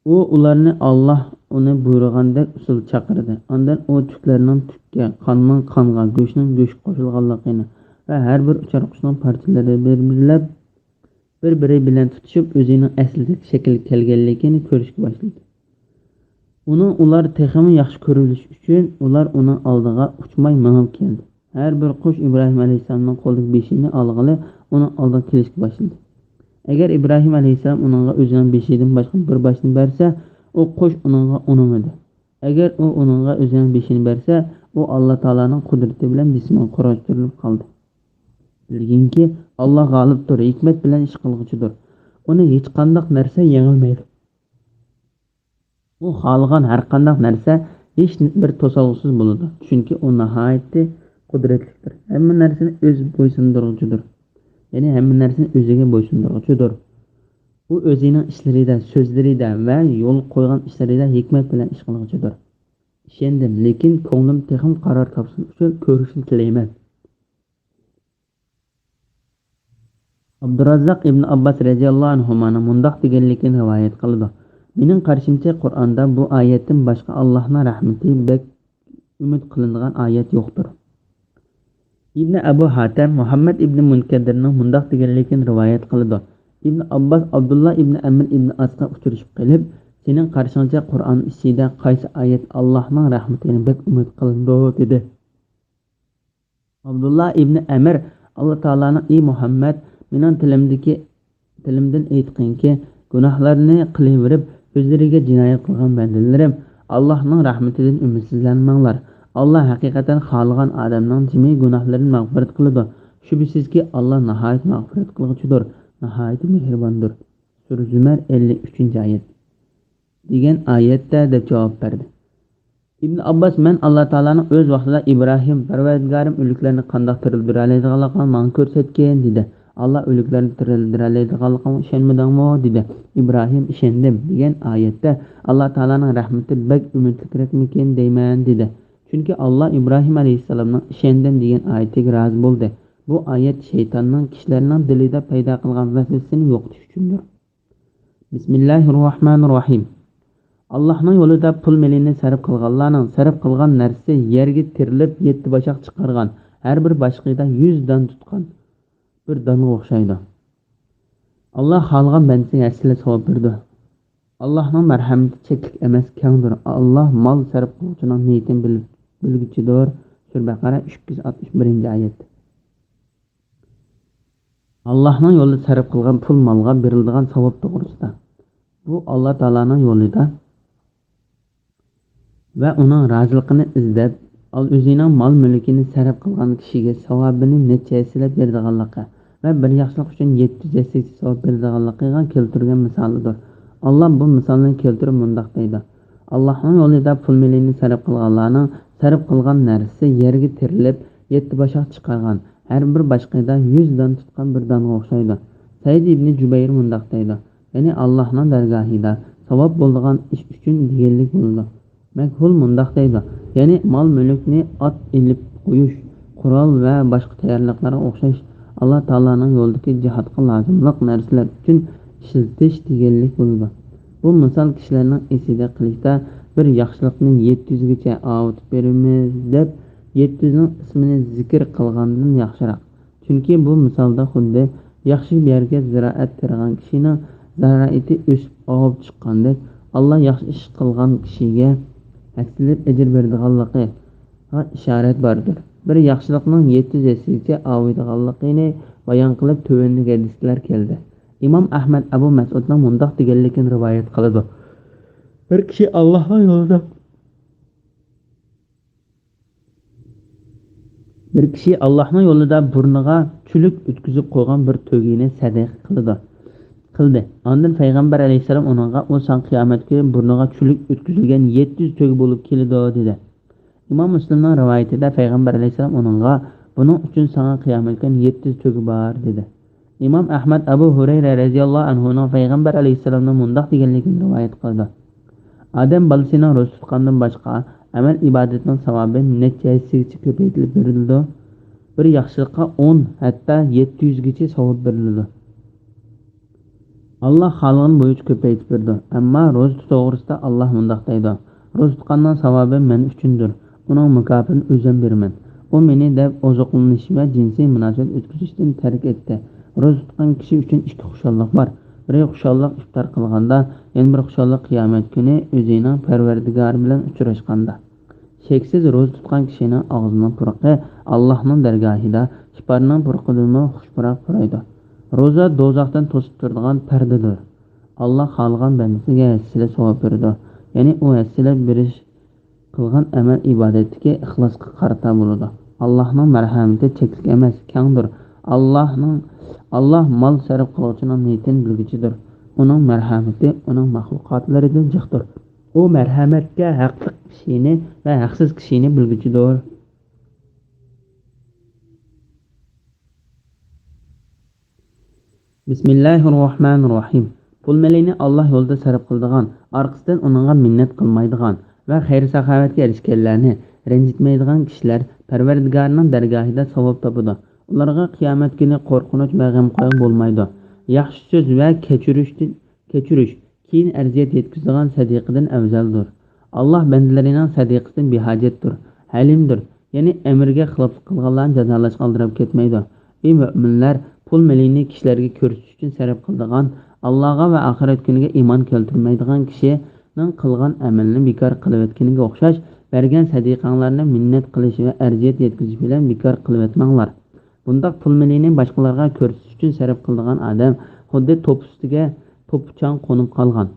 ئۇ ئۇلارنى ئاللا ئۇنى بۇيرۇغاندەك ئۇسۇلدا چاقىردى. ئاندىن ئۇ تۈكلەرنىڭ تۈككە، قاننىڭ قانغا، گۆشنىڭ گۆشكە قوشۇلغانلىقىنى ۋە ھەر بىر ئۇچار قۇشنىڭ پارچىلىرى بىر-بىرلەپ، بىر-بىرى بىلەن تۇتىشىپ، ئۆزىنىڭ ئەسلىدىكى شەكىلگە كەلگەنلىكىنى كۆرۈشكە باشلىدى. ئۇنىڭ ئۇلار تېخىمۇ ياخشى كۆرۈلۈشى ئۈچۈن، ئۇلار ئۇنىڭ ئالدىغا ئۇچماي مېڭىپ كەلدى. ھەر بىر قۇش ئىبراھىم ئەلەيھىسسالامنىڭ قولىدىكى بېشىنى ئالغىلى ئۇنىڭ ئالدىغا كېلىشكە باشلىدى. ئەگەر ئىبراھىم ئەلەيھىسسالام ئۇنىڭغا ئۆزىنىڭ بېشىدىن باشقا بىر باشنى بەرسە، ئۇ قۇش ئۇنىڭغا ئۇنىمىدى. ئەگەر ئۇ ئۇنىڭغا ئۆزىنىڭ بېشىنى بەرسە، ئۇ ئاللا تائالانىڭ قۇدرىتى بىلەن بېسىمىغا قورشاپ تۇرۇلۇپ قالدى. بىلگىنكى، ئاللا غالىبتۇر، ھېكمەت بىلەن ئىش قىلغۇچىدۇر. ئۇنى ھېچقانداق نەرسە يېڭەلمەيدۇ. ئۇ خالىغان ھەرقانداق نەرسە ھېچ بىر توسالغۇسىز بولىدۇ، چۈنكى ئۇ ناھايىتى قۇدرەتلىكتۇر، ھەممە نەرسىنى ئۆزى بويسۇندۇرغۇچىدۇر، يەنى ھەممە نەرسىنى ئۆزىگە بويسۇندۇرغۇچىدۇر. ئۇ ئۆزىنىڭ ئىشلىرىدا، سۆزلىرىدە ۋە يولغا قويغان ئىشلىرىدا ھېكمەت بىلەن ئىش قىلغۇچىدۇر. ئىشەندىم، لېكىن كۆڭلۈم تېخىمۇ قارار تاپسۇن ئۈچۈن كۆرۈشنى تىلەيمەن. ئابدۇراززاق ئىبن ئابباس رەزىياللاھۇ ئەنھۇمانىڭ مۇنداق دېگەنلىكىنى رىۋايەت قىلىدۇ: مېنىڭ قارىشىمچە، قۇرئاندا بۇ ئايەتتىن باشقا ئاللاھنىڭ رەھمىتى بەك ئۈمىد قىلىنىدىغان ئايەت يوقتۇر. ئىبنى ئەبۇ ھاتەم مۇھەممەد ئىبنى مۇنكەدىرنىڭ مۇنداق دېگەنلىكىنى رىۋايەت قىلىدۇ: ئىبنى ئابباس ئابدۇللا ئىبنى ئەمر ئىبنى ئاسقا ئۇچرىشىپ قېلىپ، سېنىڭ قارىشىڭچە قۇرئان ئىچىدە قايسى ئايەت ئاللاھنىڭ رەھمىتىنى بەك ئۈمىد قىلىنىدۇ؟ دېدى. ئابدۇللا ئىبنى ئەمر ئاللا تائالانىڭ: ئى مۇھەممەد، مېنىڭ تىلىمدىكى، تىلىمدىن ئېيتقىنكى، گۇناھلارنى قىلىۋېرىپ، ئۆزلىرىگە جىنايەت قىلغان بەندىلىرىم، ئاللاھنىڭ رەھمىتىدىن ئۈمىدسىزلەنمەڭلار. ئاللا ھەقىقەتەن خالىغان ئادەمنىڭ جىمى گۇناھلىرىنى مەغپىرەت قىلىدۇ. شۈبھىسىزكى، ئاللا ناھايىتى مەغپىرەت قىلغۇچىدۇر، ناھايىتى مېھرىباندۇر. سۈرە زۇمەر، ئەللىك ئۈچىنچى ئايەت. دېگەن ئايەتتە، دەپ جاۋاب بەردى. ئىبن ئابباس: مەن ئاللا تائالانىڭ ئۆز ۋاقتىدا ئىبراھىم، پەرۋەردىگارىم ئۆلۈكلەرنى قانداق تىرىلدۈرەلەيدىغانلىقىنى ماڭا كۆرسەتكىن، دېدى. ئاللا ئۆلۈكلەرنى تىرىلدۈرەلەيدىغانلىقىڭغا ئىشەنمىدىڭمۇ؟ دېدى. ئىبراھىم: ئىشەندىم، دېگەن ئايەتتە، ئاللا تائالانىڭ رەھمىتى بەك ئۈمىدلىكرەكمىكىن دەيمەن، دېدى. چۈنكى ئاللا ئىبراھىم ئەلەيھىسسالامنىڭ ئىشەندىم دېگەن ئايىتىگە رازى بولدى. بۇ ئايەت شەيتاننىڭ كىشىلەرنىڭ دىلىدا پەيدا قىلغان ۋەسۋەسىنى يوقىتىش ئۈچۈندۇر. بىسمىللاھىررەھمانىررەھىم. ئاللاھنىڭ يولىدا پۇل مېلىنى سەرپ قىلغانلارنىڭ سەرپ قىلغان نەرسىسى يەرگە تىرىلىپ، يەتتە باشاق چىقارغان، ھەر بىر باشىقىدا يۈز دان تۇتقان بىر دانغا ئوخشايدۇ. ئاللا خالىغان بەندىسىگە ھەسسىلەپ ساۋاب بېرىدۇ. ئاللاھنىڭ مەرھەمىتى چەكلىك ئەمەس، كەڭدۇر. ئاللا مال سەرپ قىلغۇچىنىڭ نىيىتىنى بىل-، بىلگۈچىدۇر. سۈرە بەقەرە، ئۈچ يۈز ئاتمىش بىرىنچى ئايەت. ئاللاھنىڭ يولىدا سەرپ قىلغان پۇل مالغا بېرىلىدىغان ساۋاب توغرىسىدا. بۇ ئاللا تائالانىڭ يولىدا ۋە ئۇنىڭ رازىلىقىنى ئىزدەپ، ئال-، ئۆزىنىڭ مال-مۈلكىنى سەرپ قىلغان كىشىگە ساۋابىنى نەچچە ھەسسىلەپ بېرىدىغانلىقى ۋە بىر ياخشىلىق ئۈچۈن يەتتە يۈز ھەسسىلىك ساۋاب بېرىدىغانلىقىغا كەلتۈرگەن مىسالىدۇر. ئاللا بۇ مىسالنى كەلتۈرۈپ مۇنداق دەيدۇ: ئاللاھنىڭ يولىدا پۇل مېلىنى سەرپ قىلغانلارنىڭ سەرپ قىلغان نەرسىسى يەرگە تىرىلىپ، يەتتە باشاق چىقارغان، ھەر بىر باشىقىدا يۈز دان تۇتقان بىر دانغا ئوخشايدۇ. سەئىد ئىبنى جۇبەير مۇنداق دەيدۇ: يەنى ئاللاھنىڭ دەرگاھىدا ساۋاب بولىدىغان ئىش ئۈچۈن دېگەنلىك بولىدۇ. مەكھۇل مۇنداق دەيدۇ: يەنى مال-مۈلۈكنى ئات ئېلىپ قويۇش، قورال ۋە باشقا تەييارلىقلارغا ئوخشاش ئاللا تائالانىڭ يولىدىكى جىھادقا لازىملىق نەرسىلەر ئۈچۈن ئىشلىتىش دېگەنلىك بولىدۇ. بۇ مىسال كىشىلەرنىڭ ئېسىدە قىلىشتا بىر ياخشىلىقنى يەتتە يۈزگىچە ئاۋۇتۇپ بېرىمىز دەپ، يەتتە يۈزنىڭ ئىسمىنى زىكىر قىلغاندىن ياخشىراق. چۈنكى بۇ مىسالدا خۇددى ياخشى يەرگە زىرائەت تېرىغان كىشىنىڭ زارائىتى ئۆسۈپ ئاۋۇپ چىققاندەك، ئاللا ياخشى ئىش قىلغان كىشىگە ھەسسىلەپ ئەجىر بېرىدىغانلىقىغا ئىشارەت باردۇر. بىر ياخشىلىقنىڭ يەتتە يۈز ھەسسىگىچە ئاۋۇيدىغانلىقىنى بايان قىلىپ، تۆۋەندىكى ھەدىسلەر كەلدى. ئىمام ئەھمەد ئەبۇ مەسئۇدنىڭ مۇنداق دېگەنلىكىنى رىۋايەت قىلىدۇ: بىر كىشى ئاللاھنىڭ يولىدا بىر كىشى ئاللاھنىڭ يولىدا بۇرنىغا چۈلۈك ئۆتكۈزۈپ قويغان بىر تۆگىنى سەدىقە قىلىدۇ، قىلدى. ئاندىن پەيغەمبەر ئەلەيھىسسالام ئۇنىڭغا: ئۇ ساڭا قىيامەت كۈنى بۇرنىغا چۈلۈك ئۆتكۈزۈلگەن يەتتە يۈز تۆگە بولۇپ كېلىدۇ، دېدى. ئىمام مۇسلىمنىڭ رىۋايىتىدە پەيغەمبەر ئەلەيھىسسالام ئۇنىڭغا: بۇنىڭ ئۈچۈن ساڭا قىيامەت كۈنى يەتتە يۈز تۆگە بار، دېدى. ئىمام ئەھمەد ئەبۇ ھۇرەيرە رەزىياللاھۇ ئەنھۇنىڭ پەيغەمبەر ئەلەيھىسسالامنىڭ مۇنداق دېگەنلىكىنى رىۋايەت قىلىدۇ: ئادەم بالىسىنىڭ روزا تۇتقاندىن باشقا ئەمەل ئىبادىتىنىڭ ساۋابى نەچچە ھەسسىگىچە كۆپەيتىلىپ بېرىلىدۇ. بىر ياخشىلىققا ئون، ھەتتا يەتتە يۈزگىچە ساۋاب بېرىلىدۇ. ئاللا خالىغىنى بويىچە كۆپەيتىپ بېرىدۇ. ئەمما روزا توغرىسىدا ئاللا مۇنداق دەيدۇ: روزا تۇتقاننىڭ ساۋابى مەن ئۈچۈندۇر، ئۇنىڭ مۇكاپاتىنى ئۆزۈم بېرىمەن. ئۇ مېنى دەپ ئوزۇقلىنىش ۋە جىنسىي مۇناسىۋەت ئۆتكۈزۈشتىن تەرك ئەتتى. روزا تۇتقان كىشى ئۈچۈن ئىككى خۇشاللىق بار. بىرى خۇشاللىق ئىپتار قىلغاندا، يەنە بىرى خۇشاللىق قىيامەت كۈنى ئۆزىنىڭ پەرۋەردىگارى بىلەن ئۇچراشقاندا. شەكسىز، روزا تۇتقان كىشىنىڭ ئاغزىنىڭ پۇرىقى ئاللاھنىڭ دەرگاھىدا ئىپارنىڭ پۇرىقىدىنمۇ خۇش پۇراق پۇرايدۇ. روزا دوزاختىن توسۇپ تۇرىدىغان پەردىدۇر. ئاللاھ خالىغان بەندىسىگە ھەسسىلەپ ساۋاب بېرىدۇ. يەنى ئۇ ھەسسىلەپ بېرىش قىلغان ئەمەل ئىبادەتتىكى ئىخلاسقا قارىتا بولىدۇ. ئاللاھنىڭ مەرھەمىتى چەكلىك ئەمەس، كەڭدۇر. ئاللاھنىڭ، ئاللاھ مال سەرپ قىلغۇچىنىڭ نىيىتىنى بىلگۈچىدۇر. ئۇنىڭ مەرھەمىتى ئۇنىڭ مەخلۇقاتلىرىدىن جىقتۇر. ئۇ مەرھەمەتكە ھەقلىق كىشىنى ۋە ھەقسىز كىشىنى بىلگۈچىدۇر. بىسمىللاھىررەھمانىررەھىم. پۇل مېلىنى ئاللاھ يولىدا سەرپ قىلىدىغان، ئارقىسىدىن ئۇنىڭغا مىننەت قىلمايدىغان ۋە خەير-ساخاۋەتكە ئېرىشكەنلەرنى رەنجىتمەيدىغان كىشىلەر پەرۋەردىگارىنىڭ دەرگاھىدا ساۋاب تاپىدۇ. ئۇلارغا قىيامەت كۈنى قورقۇنچ ۋە غەم-قايغۇ بولمايدۇ. ياخشى سۆز ۋە كەچۈرۈشتىن، كەچۈرۈش كېيىن ئەزىيەت يەتكۈزىدىغان سەدىقىدىن ئەۋزەلدۇر. ئاللاھ بەندىلىرىنىڭ سەدىقىسىدىن بىھاجەتتۇر، ھەلىمدۇر، يەنى ئەمرىگە خىلاپلىق قىلغانلارنى جازالاشقا ئالدىراپ كەتمەيدۇ. ئى مۆمىنلەر، پۇل مېلىنى كىشىلەرگە كۆرسىتىش ئۈچۈن سەرپ قىلىدىغان، ئاللاھقا ۋە ئاخىرەت كۈنىگە ئىمان كەلتۈرمەيدىغان كىشىنىڭ قىلغان ئەمىلىنى بىكار قىلىۋەتكىنىگە ئوخشاش، بەرگەن سەدىقەڭلارنى مىننەت قىلىش ۋە ئەزىيەت يەتكۈزۈش بىلەن بىكار قىلىۋەتمەڭلار. بۇنداق پۇل مېلىنى باشقىلارغا كۆرسىتىش ئۈچۈن سەرپ قىلىدىغان ئادەم خۇددى توپ ئۈستىگە توپا چاڭ قونۇپ قالغان.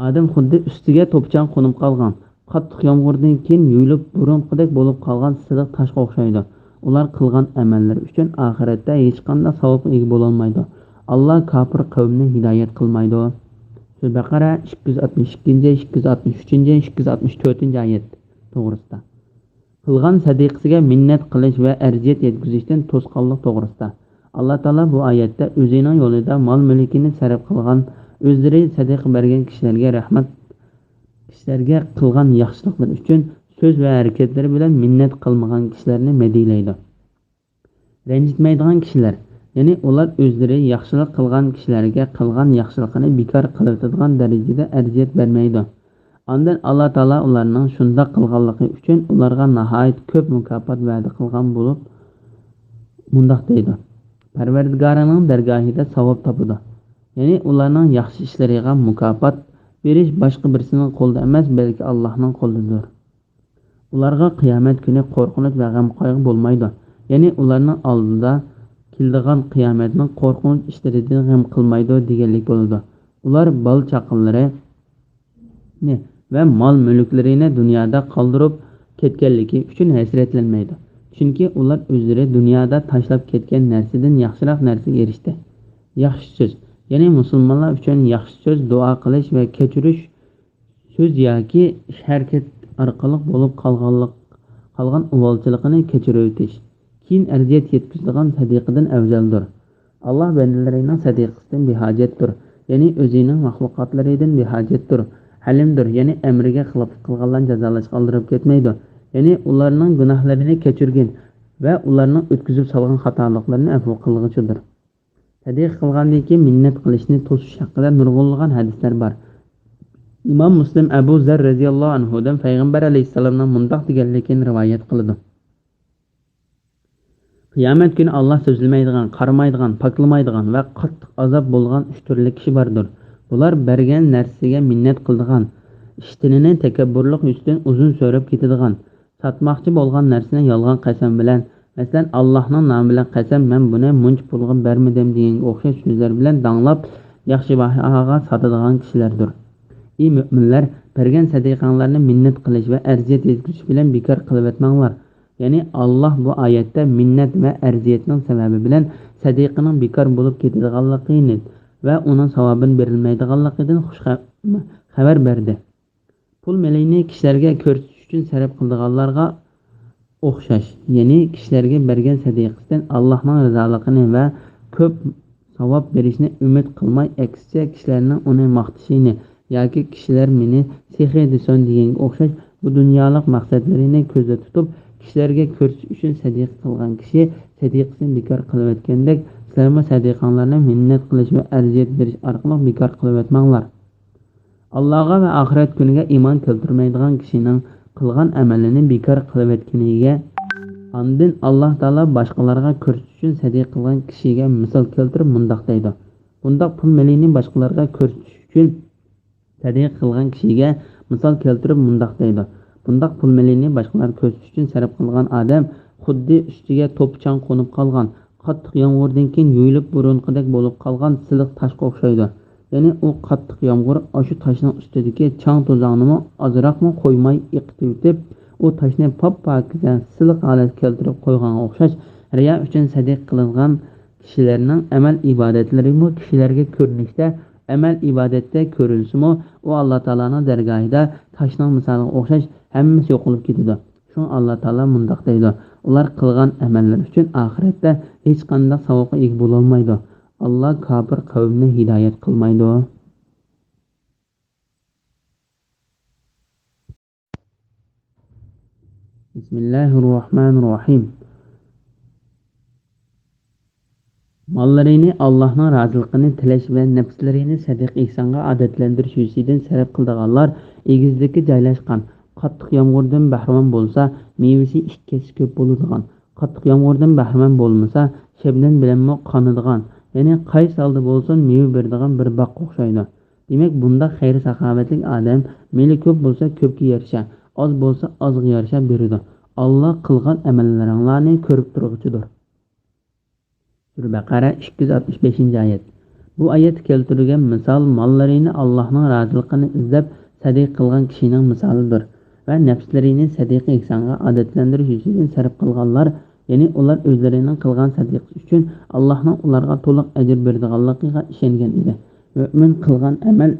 ئادەم خۇددى ئۈستىگە توپا چاڭ قونۇپ قالغان، قاتتىق يامغۇردىن كېيىن يۇيۇلۇپ، بۇرۇنقىدەك بولۇپ قالغان سىلىق تاشقا ئوخشايدۇ. ئۇلار قىلغان ئەمەللىرى ئۈچۈن ئاخىرەتتە ھېچقانداق ساۋابقا ئىگە بولالمايدۇ. ئاللاھ كاپىر قەۋمنى ھىدايەت قىلمايدۇ. سۈرە بەقەرە ئىككى يۈز ئاتمىش ئىككىنچى، ئىككى يۈز ئاتمىش ئۈچىنچى، ئىككى يۈز ئاتمىش تۆتىنچى ئايەت توغرىسىدا. قىلغان سەدىقىسىگە مىننەت قىلىش ۋە ئەزىيەت يەتكۈزۈشتىن توسقانلىق توغرىسىدا. ئاللاھ تائالا بۇ ئايەتتە ئۆزىنىڭ يولىدا مال-مۈلكىنى سەرپ قىلغان، ئۆزلىرى سەدىقە بەرگەن كىشىلەرگە رەھمەت، كىشىلەرگە قىلغان ياخشىلىقلىرى ئۈچۈن سۆز ۋە ھەرىكەتلىرى بىلەن مىننەت قىلمىغان كىشىلەرنى مەدھىيلەيدۇ. رەنجىتمەيدىغان كىشىلەر، يەنى ئۇلار ئۆزلىرى ياخشىلىق قىلغان كىشىلەرگە قىلغان ياخشىلىقىنى بىكار قىلىۋېتىدىغان دەرىجىدە ئەزىيەت بەرمەيدۇ. ئاندىن ئاللاھ تائالا ئۇلارنىڭ شۇنداق قىلغانلىقى ئۈچۈن ئۇلارغا ناھايىتى كۆپ مۇكاپات ۋەدە قىلغان بولۇپ، مۇنداق دەيدۇ: پەرۋەردىگارىنىڭ دەرگاھىدا ساۋاب تاپىدۇ. يەنى ئۇلارنىڭ ياخشى ئىشلىرىغا مۇكاپات بېرىش باشقا بىرسىنىڭ قولىدا ئەمەس، بەلكى ئاللاھنىڭ قولىدىدۇر. ئۇلارغا قىيامەت كۈنى قورقۇنچ ۋە غەم-قايغۇ بولمايدۇ. يەنى ئۇلارنىڭ ئالدىدا كېلىدىغان قىيامەتنىڭ قورقۇنچ ئىشلىرىدىن غەم قىلمايدۇ دېگەنلىك بولىدۇ. ئۇلار بالا-چاقىلىرىنى ۋە مال-مۈلۈكلىرىنى دۇنيادا قالدۇرۇپ كەتكەنلىكى ئۈچۈن ھەسرەتلەنمەيدۇ. چۈنكى ئۇلار ئۆزلىرى دۇنيادا تاشلاپ كەتكەن نەرسىدىن ياخشىراق نەرسىگە ئېرىشتى. ياخشى سۆز، يەنى مۇسۇلمانلار ئۈچۈن ياخشى سۆز، دۇئا قىلىش ۋە كەچۈرۈش سۆز ياكى ئىش-ھەرىكەت ئارقىلىق بولۇپ قالغانلىق، قالغان ئۇۋالچىلىقىنى كەچۈرۈۋېتىش، كېيىن ئەزىيەت يەتكۈزىدىغان سەدىقىدىن ئەۋزەلدۇر. ئاللاھ بەندىلىرىنىڭ سەدىقىسىدىن بىھاجەتتۇر، يەنى ئۆزىنىڭ مەخلۇقاتلىرىدىن بىھاجەتتۇر، ھەلىمدۇر، يەنى ئەمرىگە خىلاپلىق قىلغانلارنى جازالاشقا ئالدىراپ كەتمەيدۇ، يەنى ئۇلارنىڭ گۇناھلىرىنى كەچۈرگىن ۋە ئۇلارنىڭ ئۆتكۈزۈپ سالغان خاتالىقلىرىنى ئەپۇ قىلغۇچىدۇر. سەدىقە قىلغاندىن كېيىن مىننەت قىلىشنى توسۇش ھەققىدە نۇرغۇنلىغان ھەدىسلەر بار. ئىمام مۇسلىم ئەبۇ زەر رەزىياللاھۇ ئەنھۇدىن پەيغەمبەر ئەلەيھىسسالامنىڭ مۇنداق دېگەنلىكىنى رىۋايەت قىلىدۇ: قىيامەت كۈنى ئاللاھ سۆزلىمەيدىغان، قارىمايدىغان، پاكلىمايدىغان ۋە قاتتىق ئازاب بولغان ئۈچ تۈرلۈك كىشى باردۇر. بۇلار بەرگەن نەرسىسىگە مىننەت قىلىدىغان، ئىشتىنىنى تەكەببۇرلۇق يۈزىسىدىن ئۇزۇن سۆرەپ كېتىدىغان، ساتماقچى بولغان نەرسىنى يالغان قەسەم بىلەن، مەسىلەن، ئاللاھنىڭ نامى بىلەن قەسەم، مەن بۇنى مۇنچە پۇلغا بەرمىدىم دېگەنگە ئوخشاش سۆزلەر بىلەن داڭلاپ، ياخشى باھاغا ساتىدىغان كىشىلەردۇر. ئى مۆمىنلەر، بەرگەن سەدىقەڭلارنى مىننەت قىلىش ۋە ئەزىيەت يەتكۈزۈش بىلەن بىكار قىلىۋەتمەڭلار. يەنى ئاللاھ بۇ ئايەتتە مىننەت ۋە ئەزىيەتنىڭ سەۋەبى بىلەن سەدىقىنىڭ بىكار بولۇپ كېتىدىغانلىقىنى ۋە ئۇنىڭ ساۋابىنى بېرىلمەيدىغانلىقىدىن خۇش خە-، خەۋەر بەردى. پۇل مېلىنى كىشىلەرگە كۆرسىتىش ئۈچۈن سەرپ قىلىدىغانلارغا ئوخشاش، يەنى كىشىلەرگە بەرگەن سەدىقىسىدىن ئاللاھنىڭ رىزالىقىنى ۋە كۆپ ساۋاب بېرىشنى ئۈمىد قىلماي، ئەكسىچە كىشىلەرنىڭ ئۇنى ماختىشىنى ياكى كىشىلەر مېنى سېخىي دېسۇن دېگەنگە ئوخشاش بۇ دۇنيالىق مەقسەتلىرىنى كۆزدە تۇتۇپ، كىشىلەرگە كۆرسىتىش ئۈچۈن سەدىقە قىلغان كىشى سەدىقىسىنى بىكار قىلىۋەتكەندەك، سىلەرمۇ سەدىقەڭلارنى مىننەت قىلىش ۋە ئەزىيەت بېرىش ئارقىلىق بىكار قىلىۋەتمەڭلار. ئاللاھقا ۋە ئاخىرەت كۈنىگە ئىمان كەلتۈرمەيدىغان كىشىنىڭ قىلغان ئەمىلىنى بىكار قىلىۋەتكىنىگە، ئاندىن ئاللاھ تائالا باشقىلارغا كۆرسىتىش ئۈچۈن سەدىقە قىلغان كىشىگە مىسال كەلتۈرۈپ مۇنداق دەيدۇ: بۇنداق پۇل مېلىنى باشقىلارغا كۆرسىتىش ئۈچۈن سەدىقە قىلغان كىشىگە مىسال كەلتۈرۈپ مۇنداق دەيدۇ: بۇنداق پۇل مېلىنى باشقىلارغا كۆرسىتىش ئۈچۈن سەرپ قىلغان ئادەم خۇددى ئۈستىگە توپا چاڭ قونۇپ قالغان، قاتتىق يامغۇردىن كېيىن يۇيۇلۇپ بۇرۇنقىدەك بولۇپ قالغان سىلىق تاشقا ئوخشايدۇ. يەنى ئۇ قاتتىق يامغۇر ئاشۇ تاشنىڭ ئۈستىدىكى چاڭ توزاننىمۇ ئازراقمۇ قويماي ئېقىتىۋېتىپ، ئۇ تاشنى پاپپاكىزە سىلىق ھالەتكە كەلتۈرۈپ قويغانغا ئوخشاش، رىيا ئۈچۈن سەدىقە قىلىنغان كىشىلەرنىڭ ئەمەل ئىبادەتلىرىمۇ كىشىلەرگە كۆرۈنۈشتە، ئەمەل ئىبادەتتە كۆرۈنسىمۇ، ئۇ ئاللا تائالانىڭ دەرگاھىدا تاشنىڭ مىسالىغا ئوخشاش ھەممىسى يوقىلىپ كېتىدۇ. شۇڭا ئاللا تائالا مۇنداق دەيدۇ: ئۇلار قىلغان ئەمەللىرى ئۈچۈن ئاخىرەتتە ھېچقانداق ساۋابقا ئىگە بولالمايدۇ. ئاللا كاپىر قەۋمنى ھىدايەت قىلمايدۇ. بىسمىللاھىررەھمانىررەھىم. ماللىرىنى ئاللاھنىڭ رازىلىقىنى تىلەش ۋە نەپسلىرىنى سەدىقە ئېھسانغا ئادەتلەندۈرۈش يۈزىسىدىن سەرپ قىلىدىغانلار ئېگىزلىككە جايلاشقان، قاتتىق يامغۇردىن بەھرىمەن بولسا، مېۋىسى ئىككى ھەسسە كۆپ بولىدىغان، قاتتىق يامغۇردىن بەھرىمەن بولمىسا، شەبنەم بىلەنمۇ قانىدىغان، يەنى قايسى ھالدا بولسۇن مېۋە بېرىدىغان بىر باغقا ئوخشايدۇ. دېمەك، بۇنداق خەير-ساخاۋەتلىك ئادەم مېلى كۆپ بولسا كۆپكە يارىشا، ئاز بولسا ئازغا يارىشا بېرىدۇ. ئاللا قىلغان ئەمەللىرىڭلارنى كۆرۈپ تۇرغۇچىدۇر. سۈرە بەقەرە، ئىككى يۈز ئاتمىش بەشىنچى ئايەت. بۇ ئايەتتە كەلتۈرۈلگەن مىسال ماللىرىنى ئاللاھنىڭ رازىلىقىنى ئىزدەپ سەدىقە قىلغان كىشىنىڭ مىسالىدۇر ۋە نەپسلىرىنى سەدىقە ئېھسانغا ئادەتلەندۈرۈش يۈزىسىدىن سەرپ قىلغانلار، يەنى ئۇلار ئۆزلىرىنىڭ قىلغان سەدىقىسى ئۈچۈن ئاللاھنىڭ ئۇلارغا تولۇق ئەجىر بېرىدىغانلىقىغا ئىشەنگەن ئىدى. مۆمىن قىلغان ئەمەل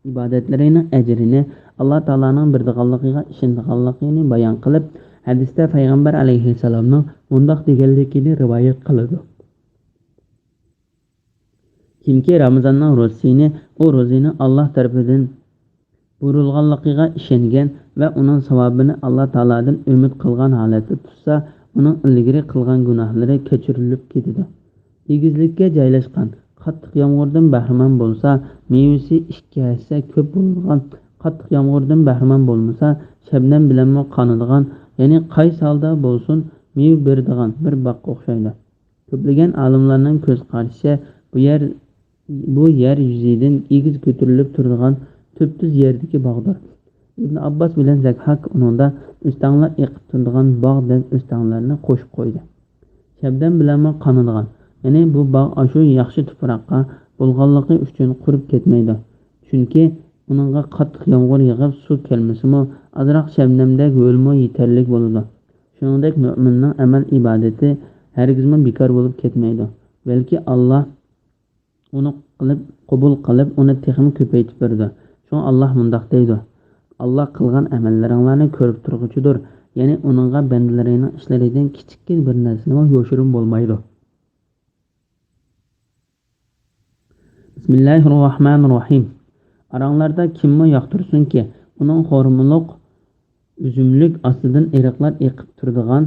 ئىبادەتلىرىنىڭ ئەجرىنى ئاللا تائالانىڭ بېرىدىغانلىقىغا ئىشىنىدىغانلىقىنى بايان قىلىپ، ھەدىستە پەيغەمبەر ئەلەيھىسسالامنىڭ مۇنداق دېگەنلىكىنى رىۋايەت قىلىدۇ: كىمكى رامىزاننىڭ روزىسىنى ئۇ روزىنىڭ ئاللا تەرىپىدىن بۇيرۇلغانلىقىغا ئىشەنگەن ۋە ئۇنىڭ ساۋابىنى ئاللا تائالادىن ئۈمىد قىلغان ھالەتتە تۇتسا، ئۇنىڭ ئىلگىرى قىلغان گۇناھلىرى كەچۈرۈلۈپ كېتىدۇ. ئېگىزلىككە جايلاشقان، قاتتىق يامغۇردىن بەھرىمەن بولسا، مېۋىسى ئىككى ھەسسە كۆپ بولىدىغان، قاتتىق يامغۇردىن بەھرىمەن بولمىسا، شەبنەم بىلەنمۇ قانىدىغان، يەنى قايسى ھالدا بولسۇن، مېۋە بېرىدىغان بىر باغقا ئوخشايدۇ. كۆپلىگەن ئالىملارنىڭ كۆز قارىشىچە، بۇ يەر، بۇ يەر يۈزىدىن ئېگىز كۆتۈرۈلۈپ تۇرىدىغان تۈپتۈز يەردىكى باغدۇر. ئىبن ئابباس بىلەن زەكھاك ئۇنىڭدا ئۆستەڭلەر ئېقىپ تۇرىدىغان باغ دەپ ئۆستەڭلەرنى قوشۇپ قويدى. شەبنەم بىلەنمۇ قانىدىغان، يەنى بۇ باغ ئاشۇ ياخشى تۇپراققا بولغانلىقى ئۈچۈن قۇرۇپ كەتمەيدۇ. چۈنكى ئۇنىڭغا قاتتىق يامغۇر يېغىپ، سۇ كەلمىسىمۇ، ئازراق شەبنەمدەك ھۆلمۇ يېتەرلىك بولىدۇ. شۇنىڭدەك مۆمىننىڭ ئەمەل ئىبادىتى ھەرگىزمۇ بىكار بولۇپ كەتمەيدۇ، بەلكى ئاللا ئۇنى قىلىپ، قوبۇل قىلىپ، ئۇنى تېخىمۇ كۆپەيتىپ بېرىدۇ. شۇڭا ئاللا مۇنداق دەيدۇ: ئاللا قىلغان ئەمەللىرىڭلارنى كۆرۈپ تۇرغۇچىدۇر، يەنى ئۇنىڭغا بەندىلىرىنىڭ ئىشلىرىدىن كىچىككىنە بىر نەرسىنىمۇ يوشۇرۇن بولمايدۇ. بىسمىللاھىررەھمانىررەھىم. ئاراڭلاردا كىممۇ ياقتۇرسۇنكى، ئۇنىڭ خورمىلىق ئۈزۈملۈك ئاستىدىن ئېرىقلار ئېقىپ تۇرىدىغان،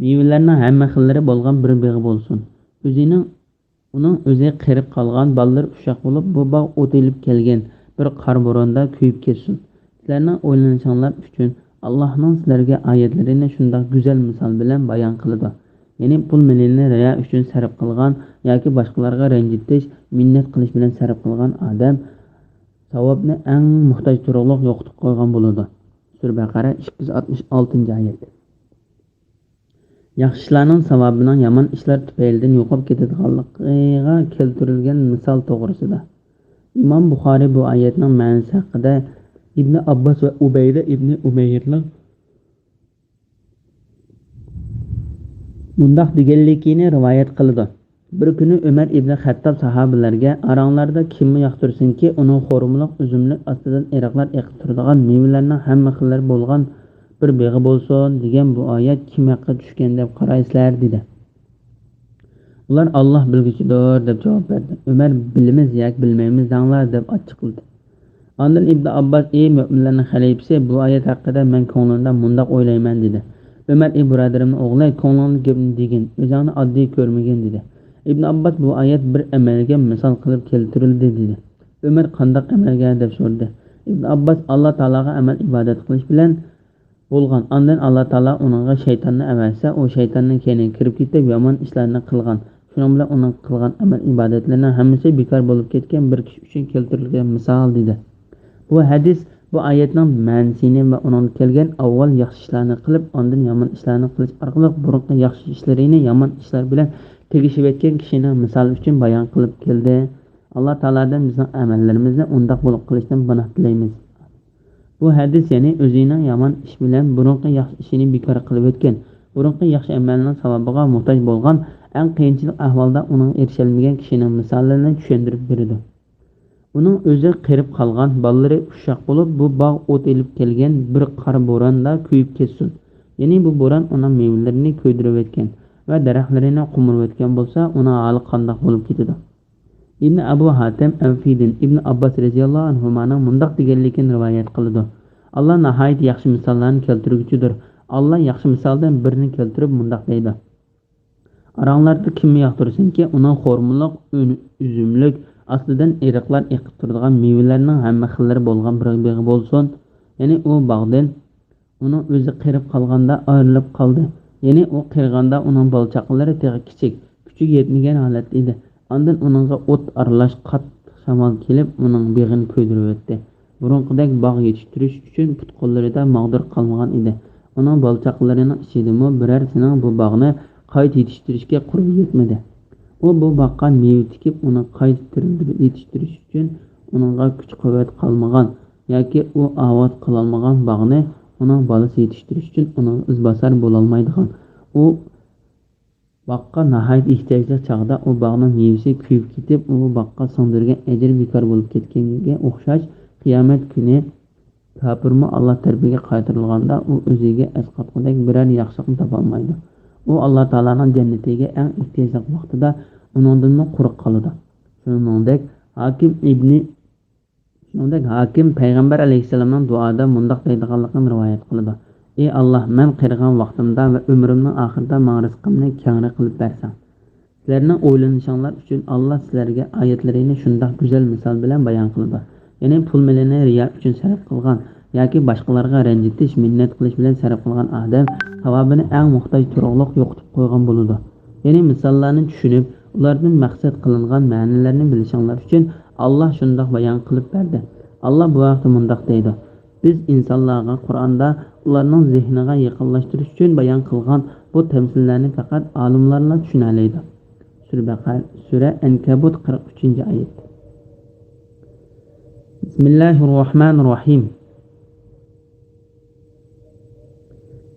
مېۋىلەرنىڭ ھەممە خىللىرى بولغان بىر بېغى بولسۇن. ئۆزىنىڭ، ئۇنىڭ ئۆزى قېرىپ قالغان، بالىلىرى ئۇششاق بولۇپ، بۇ باغ ئوت ئېلىپ كەلگەن بىر قارا بوراندا كۆيۈپ كەتسۇن. سىلەرنىڭ ئويلىنىشىڭلار ئۈچۈن، ئاللاھنىڭ سىلەرگە ئايەتلىرىنى شۇنداق گۈزەل مىسال بىلەن بايان قىلىدۇ. يەنى پۇل مېلىنى رىيا ئۈچۈن سەرپ قىلغان ياكى باشقىلارغا رەنجىتىش، مىننەت قىلىش بىلەن سەرپ قىلغان ئادەم ساۋابنى ئەڭ موھتاج تۇرۇقلۇق يوقىتىپ قويغان بولىدۇ. سۈرە بەقەرە، ئىككى يۈز ئاتمىش ئالتىنچى ئايەت. ياخشى ئىشلارنىڭ ساۋابىنىڭ يامان ئىشلار تۈپەيلىدىن يوقاپ كېتىدىغانلىقىغا كەلتۈرۈلگەن مىسال توغرىسىدا. ئىمام بۇخارىي بۇ ئايەتنىڭ مەنىسى ھەققىدە ئىبنى ئابباس ۋە ئۇبەيدە ئىبنى ئۇمەيرنىڭ مۇنداق دېگەنلىكىنى رىۋايەت قىلىدۇ: بىر كۈنى ئۆمەر ئىبنى خەتتاب ساھابىلەرگە، ئاراڭلاردا كىممۇ ياقتۇرسۇنكى، ئۇنىڭ خورمىلىق ئۈزۈملۈك ئاستىدىن ئېرىقلار ئېقىپ تۇرىدىغان، مېۋىلەرنىڭ ھەممە خىللىرى بولغان بىر بېغى بولسۇن دېگەن بۇ ئايەت كىم ھەققىدە چۈشكەن دەپ قارايسىلەر؟ دېدى. ئۇلار، ئاللاھ بىلگۈچىدۇر، دەپ جاۋاب بەردى. ئۆمەر، بىلىمىز ياكى بىلمەيمىز دەڭلار، دەپ ئاچچىقلىدى. ئاندىن ئىبنى ئابباس، ئى مۆمىنلەرنىڭ خەلىپىسى، بۇ ئايەت ھەققىدە مەن كۆڭلۈمدە مۇنداق ئويلايمەن، دېدى. ئۆمەر، ئى بۇرادىرىمنىڭ ئوغلى، كۆڭلۈڭدىكى گەپنى دېگىن، ئۆزۈڭنى ئاددىي كۆرمىگىن، دېدى. ئىبنى ئابباس، بۇ ئايەت بىر ئەمەلگە مىسال قىلىپ كەلتۈرۈلدى، دېدى. ئۆمەر، قانداق ئەمەلگە؟ دەپ سورىدى. ئىبنى ئابباس، ئاللاھ تائالاغا ئەمەل ئىبادەت قىلىش بىلەن بولغان. ئاندىن ئاللاھ تائالا ئۇنىڭغا شەيتاننى ئەۋەتسە، ئۇ شەيتاننىڭ كەينىگە كىرىپ كېتىپ، يامان ئىشلارنى قىلغان. شۇنىڭ بىلەن ئۇنىڭ قىلغان ئەمەل ئىبادەتلىرىنىڭ ھەممىسى بىكار بولۇپ كەتكەن بىر كىشى ئۈچۈن كەلتۈرۈلگەن مىسال، دېدى. بۇ ھەدىس بۇ ئايەتنىڭ مەنىسىنى ۋە ئۇنىڭدا كەلگەن ئاۋۋال ياخشى ئىشلارنى قىلىپ، ئاندىن يامان ئىشلارنى قىلىش ئارقىلىق بۇرۇنقى ياخشى ئىشلىرىنى يامان ئىشلار بىلەن تېگىشىۋەتكەن كىشىنىڭ مىسالى ئۈچۈن بايان قىلىپ كەلدى. ئاللا تائالادىن بىزنىڭ ئەمەللىرىمىزنى ئۇنداق بولۇپ قېلىشتىن پاناھ تىلەيمىز. بۇ ھەدىس، يەنى ئۆزىنىڭ يامان ئىش بىلەن بۇرۇنقى ياخشى ئىشىنى بىكار قىلىۋەتكەن، بۇرۇنقى ياخشى ئەمەلنىڭ ساۋابىغا موھتاج بولغان، ئەڭ قىيىنچىلىق ئەھۋالدا ئۇنىڭغا ئېرىشەلمىگەن كىشىنىڭ مىسالىنى چۈشەندۈرۈپ بېرىدۇ. ئۇنىڭ ئۆزى قېرىپ قالغان، بالىلىرى ئۇششاق بولۇپ، بۇ باغ ئوت ئېلىپ كەلگەن بىر قارا بوراندا كۆيۈپ كەتسۇن. يەنى بۇ بوران ئۇنىڭ مېۋىلىرىنى كۆيدۈرۈۋەتكەن ۋە دەرەخلىرىنى قومۇرۇۋەتكەن بولسا، ئۇنىڭ ھالى قانداق بولۇپ كېتىدۇ؟ ئىبنى ئەبۇ ھاتەم ئەۋفىدىن ئىبنى ئابباس رەزىياللاھۇ ئەنھۇمانىڭ مۇنداق دېگەنلىكىنى رىۋايەت قىلىدۇ: ئاللا ناھايىتى ياخشى مىساللارنى كەلتۈرگۈچىدۇر. ئاللا ياخشى مىسالدىن بىرنى كەلتۈرۈپ مۇنداق دەيدۇ: ئاراڭلاردا كىمنى ياقتۇرسۇنكى، ئۇنىڭ خورمىلىق، ئۈن-، ئۈزۈملۈك، ئاستىدىن ئېرىقلار ئېقىپ تۇرىدىغان مېۋىلەرنىڭ ھەممە خىللىرى بولغان بىر بېغى بولسۇن. يەنى ئۇ باغدىن ئۇنىڭ ئۆزى قېرىپ قالغاندا ئايرىلىپ قالدى. يەنى ئۇ قېرىغاندا ئۇنىڭ بالا-چاقىلىرى تېخى كىچىك، كۈچىگە يەتمىگەن ھالەتتە ئىدى. ئاندىن ئۇنىڭغا ئوت ئارىلاش قاتتىق شامال كېلىپ، ئۇنىڭ بېغىنى كۆيدۈرۈۋەتتى. بۇرۇنقىدەك باغ يېتىشتۈرۈش ئۈچۈن پۇت-قوللىرىدا ماغدۇر قالمىغان ئىدى. ئۇنىڭ بالا-چاقىلىرىنىڭ ئىچىدىمۇ بىرەرسىنىڭ بۇ باغنى قايتا يېتىشتۈرۈشكە قۇربى يەتمىدى. ئۇ بۇ باغقا مېۋە تىكىپ، ئۇنى قايتا تىرىلدۈرۈپ يېتىشتۈرۈش ئۈچۈن ئۇنىڭغا كۈچ-قۇۋۋەت قالمىغان ياكى ئۇ ئاۋات قىلالمىغان باغنى ئۇنىڭ بالىسى يېتىشتۈرۈش ئۈچۈن ئۇنىڭغا ئىزباسار بولالمايدىغان. ئۇ باغقا ناھايىتى ئېھتىياجلىق چاغدا ئۇ باغنىڭ مېۋىسى كۆيۈپ كېتىپ، ئۇ باغقا سىڭدۈرگەن ئەجرى بىكار بولۇپ كەتكەنگە ئوخشاش، قىيامەت كۈنى كاپىرمۇ ئاللا تەرىپىگە قايتۇرۇلغاندا، ئۇ ئۆزىگە ئەسقاتقۇدەك بىرەر ياخشىلىقنى تاپالمايدۇ. ئۇ ئاللا تائالانىڭ جەننىتىگە ئەڭ ئېھتىياجلىق ۋاقتىدا ئۇنىڭدىنمۇ قۇرۇق قالىدۇ. شۇنىڭدەك ھاكىم ئىبنى، شۇنىڭدەك ھاكىم پەيغەمبەر ئەلەيھىسسالامنىڭ دۇئادا مۇنداق دەيدىغانلىقىنى رىۋايەت قىلىدۇ: ئى ئاللا، مەن قېرىغان ۋاقتىمدا ۋە ئۆمرۈمنىڭ ئاخىرىدا ماڭا رىزقىمنى كەڭرى قىلىپ بەرسەڭ. سىلەرنىڭ ئويلىنىشىڭلار ئۈچۈن ئاللا سىلەرگە ئايەتلىرىنى شۇنداق گۈزەل مىسال بىلەن بايان قىلىدۇ. يەنى پۇل-مېلىنى رىيا ئۈچۈن سەرپ قىلغان ياكى باشقىلارغا رەنجىتىش، مىننەت قىلىش بىلەن سەرپ قىلغان ئادەم ساۋابىنى ئەڭ موھتاج تۇرۇقلۇق يوقىتىپ قويغان بولىدۇ. يەنى مىساللارنى چۈشىنىپ، ئۇلاردىن مەقسەت قىلىنغان مەنىلەرنى بىلىشىڭلار ئۈچۈن ئاللا شۇنداق بايان قىلىپ بەردى. ئاللا بۇ ھەقتە مۇنداق دەيدۇ: بىز ئىنسانلارغا قۇرئاندا ئۇلارنىڭ زېھنىغا يېقىنلاشتۇرۇش ئۈچۈن بايان قىلغان بۇ تەمسىللەرنى پەقەت ئالىملارلا چۈشىنەلەيدۇ. سۈرە بەقەرە، سۈرە ئەنكەبۇت، قىرىق ئۈچىنچى ئايەت. بىسمىللاھىررەھمانىررەھىم.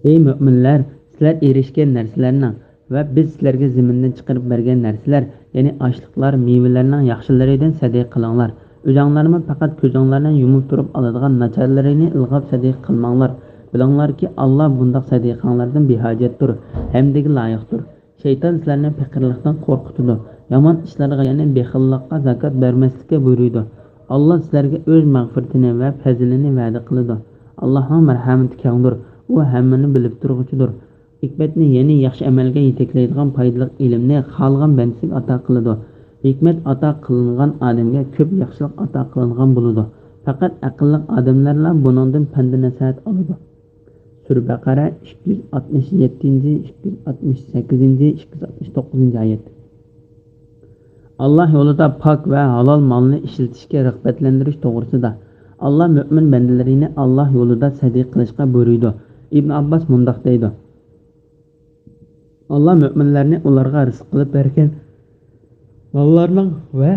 ئەي مۆمىنلەر، سىلەر ئېرىشكەن نەرسىلەرنىڭ ۋە بىز سىلەرگە زېمىندىن چىقىرىپ بەرگەن نەرسىلەر، يەنى ئاشلىقلار، مېۋىلەرنىڭ ياخشىلىرىدىن سەدىقە قىلىڭلار. ئۆزۈڭلارمۇ پەقەت كۆزۈڭلارنى يۇمۇپ تۇرۇپ ئالىدىغان ناچارلىرىنى ئىلغاپ سەدىقە قىلماڭلار. بىلىڭلاركى، ئاللا بۇنداق سەدىقەڭلاردىن بىھاجەتتۇر، ھەمدىگە لايىقتۇر. شەيتان سىلەرنى پېقىرلىقتىن قورقۇتىدۇ، يامان ئىشلارغا، يەنى بېخىللىققا زاكات بەرمەسلىككە بۇيرۇيدۇ. ئاللا سىلەرگە ئۆز مەغپىرىتىنى ۋە پەزلىنى ۋەدە قىلىدۇ. ئاللانىڭ مەرھەمىتى كەڭدۇر، ئۇ ھەممىنى بىلىپ تۇرغۇچىدۇر. ھېكمەتنى، يەنى ياخشى ئەمەلگە يېتەكلەيدىغان پايدىلىق ئىلىمنى خالىغان بەندىسىگە ئاتا قىلىدۇ. ھېكمەت ئاتا قىلىنغان ئادەمگە كۆپ ياخشىلىق ئاتا قىلىنغان بولىدۇ. پەقەت ئەقىللىق ئادەملەرلا بۇنىڭدىن پەند-نەسىھەت ئالىدۇ. سۈرە بەقەرە، ئىككى يۈز ئاتمىش يەتتىنچى، ئىككى يۈز ئاتمىش سەككىزىنچى، ئىككى يۈز ئاتمىش توققۇزىنچى ئايەت. ئاللا يولىدا پاك ۋە ھالال مالنى ئىشلىتىشكە رىغبەتلەندۈرۈش توغرىسىدا. ئاللا مۆمىن بەندىلىرىنى ئاللا يولىدا سەدىقە قىلىشقا بۇيرۇيدۇ. ئىبن ئابباس مۇنداق دەيدۇ: ئاللا مۆمىنلەرنى ئۇلارغا رىزىق قىلىپ بەرگەن ماللارنىڭ ۋە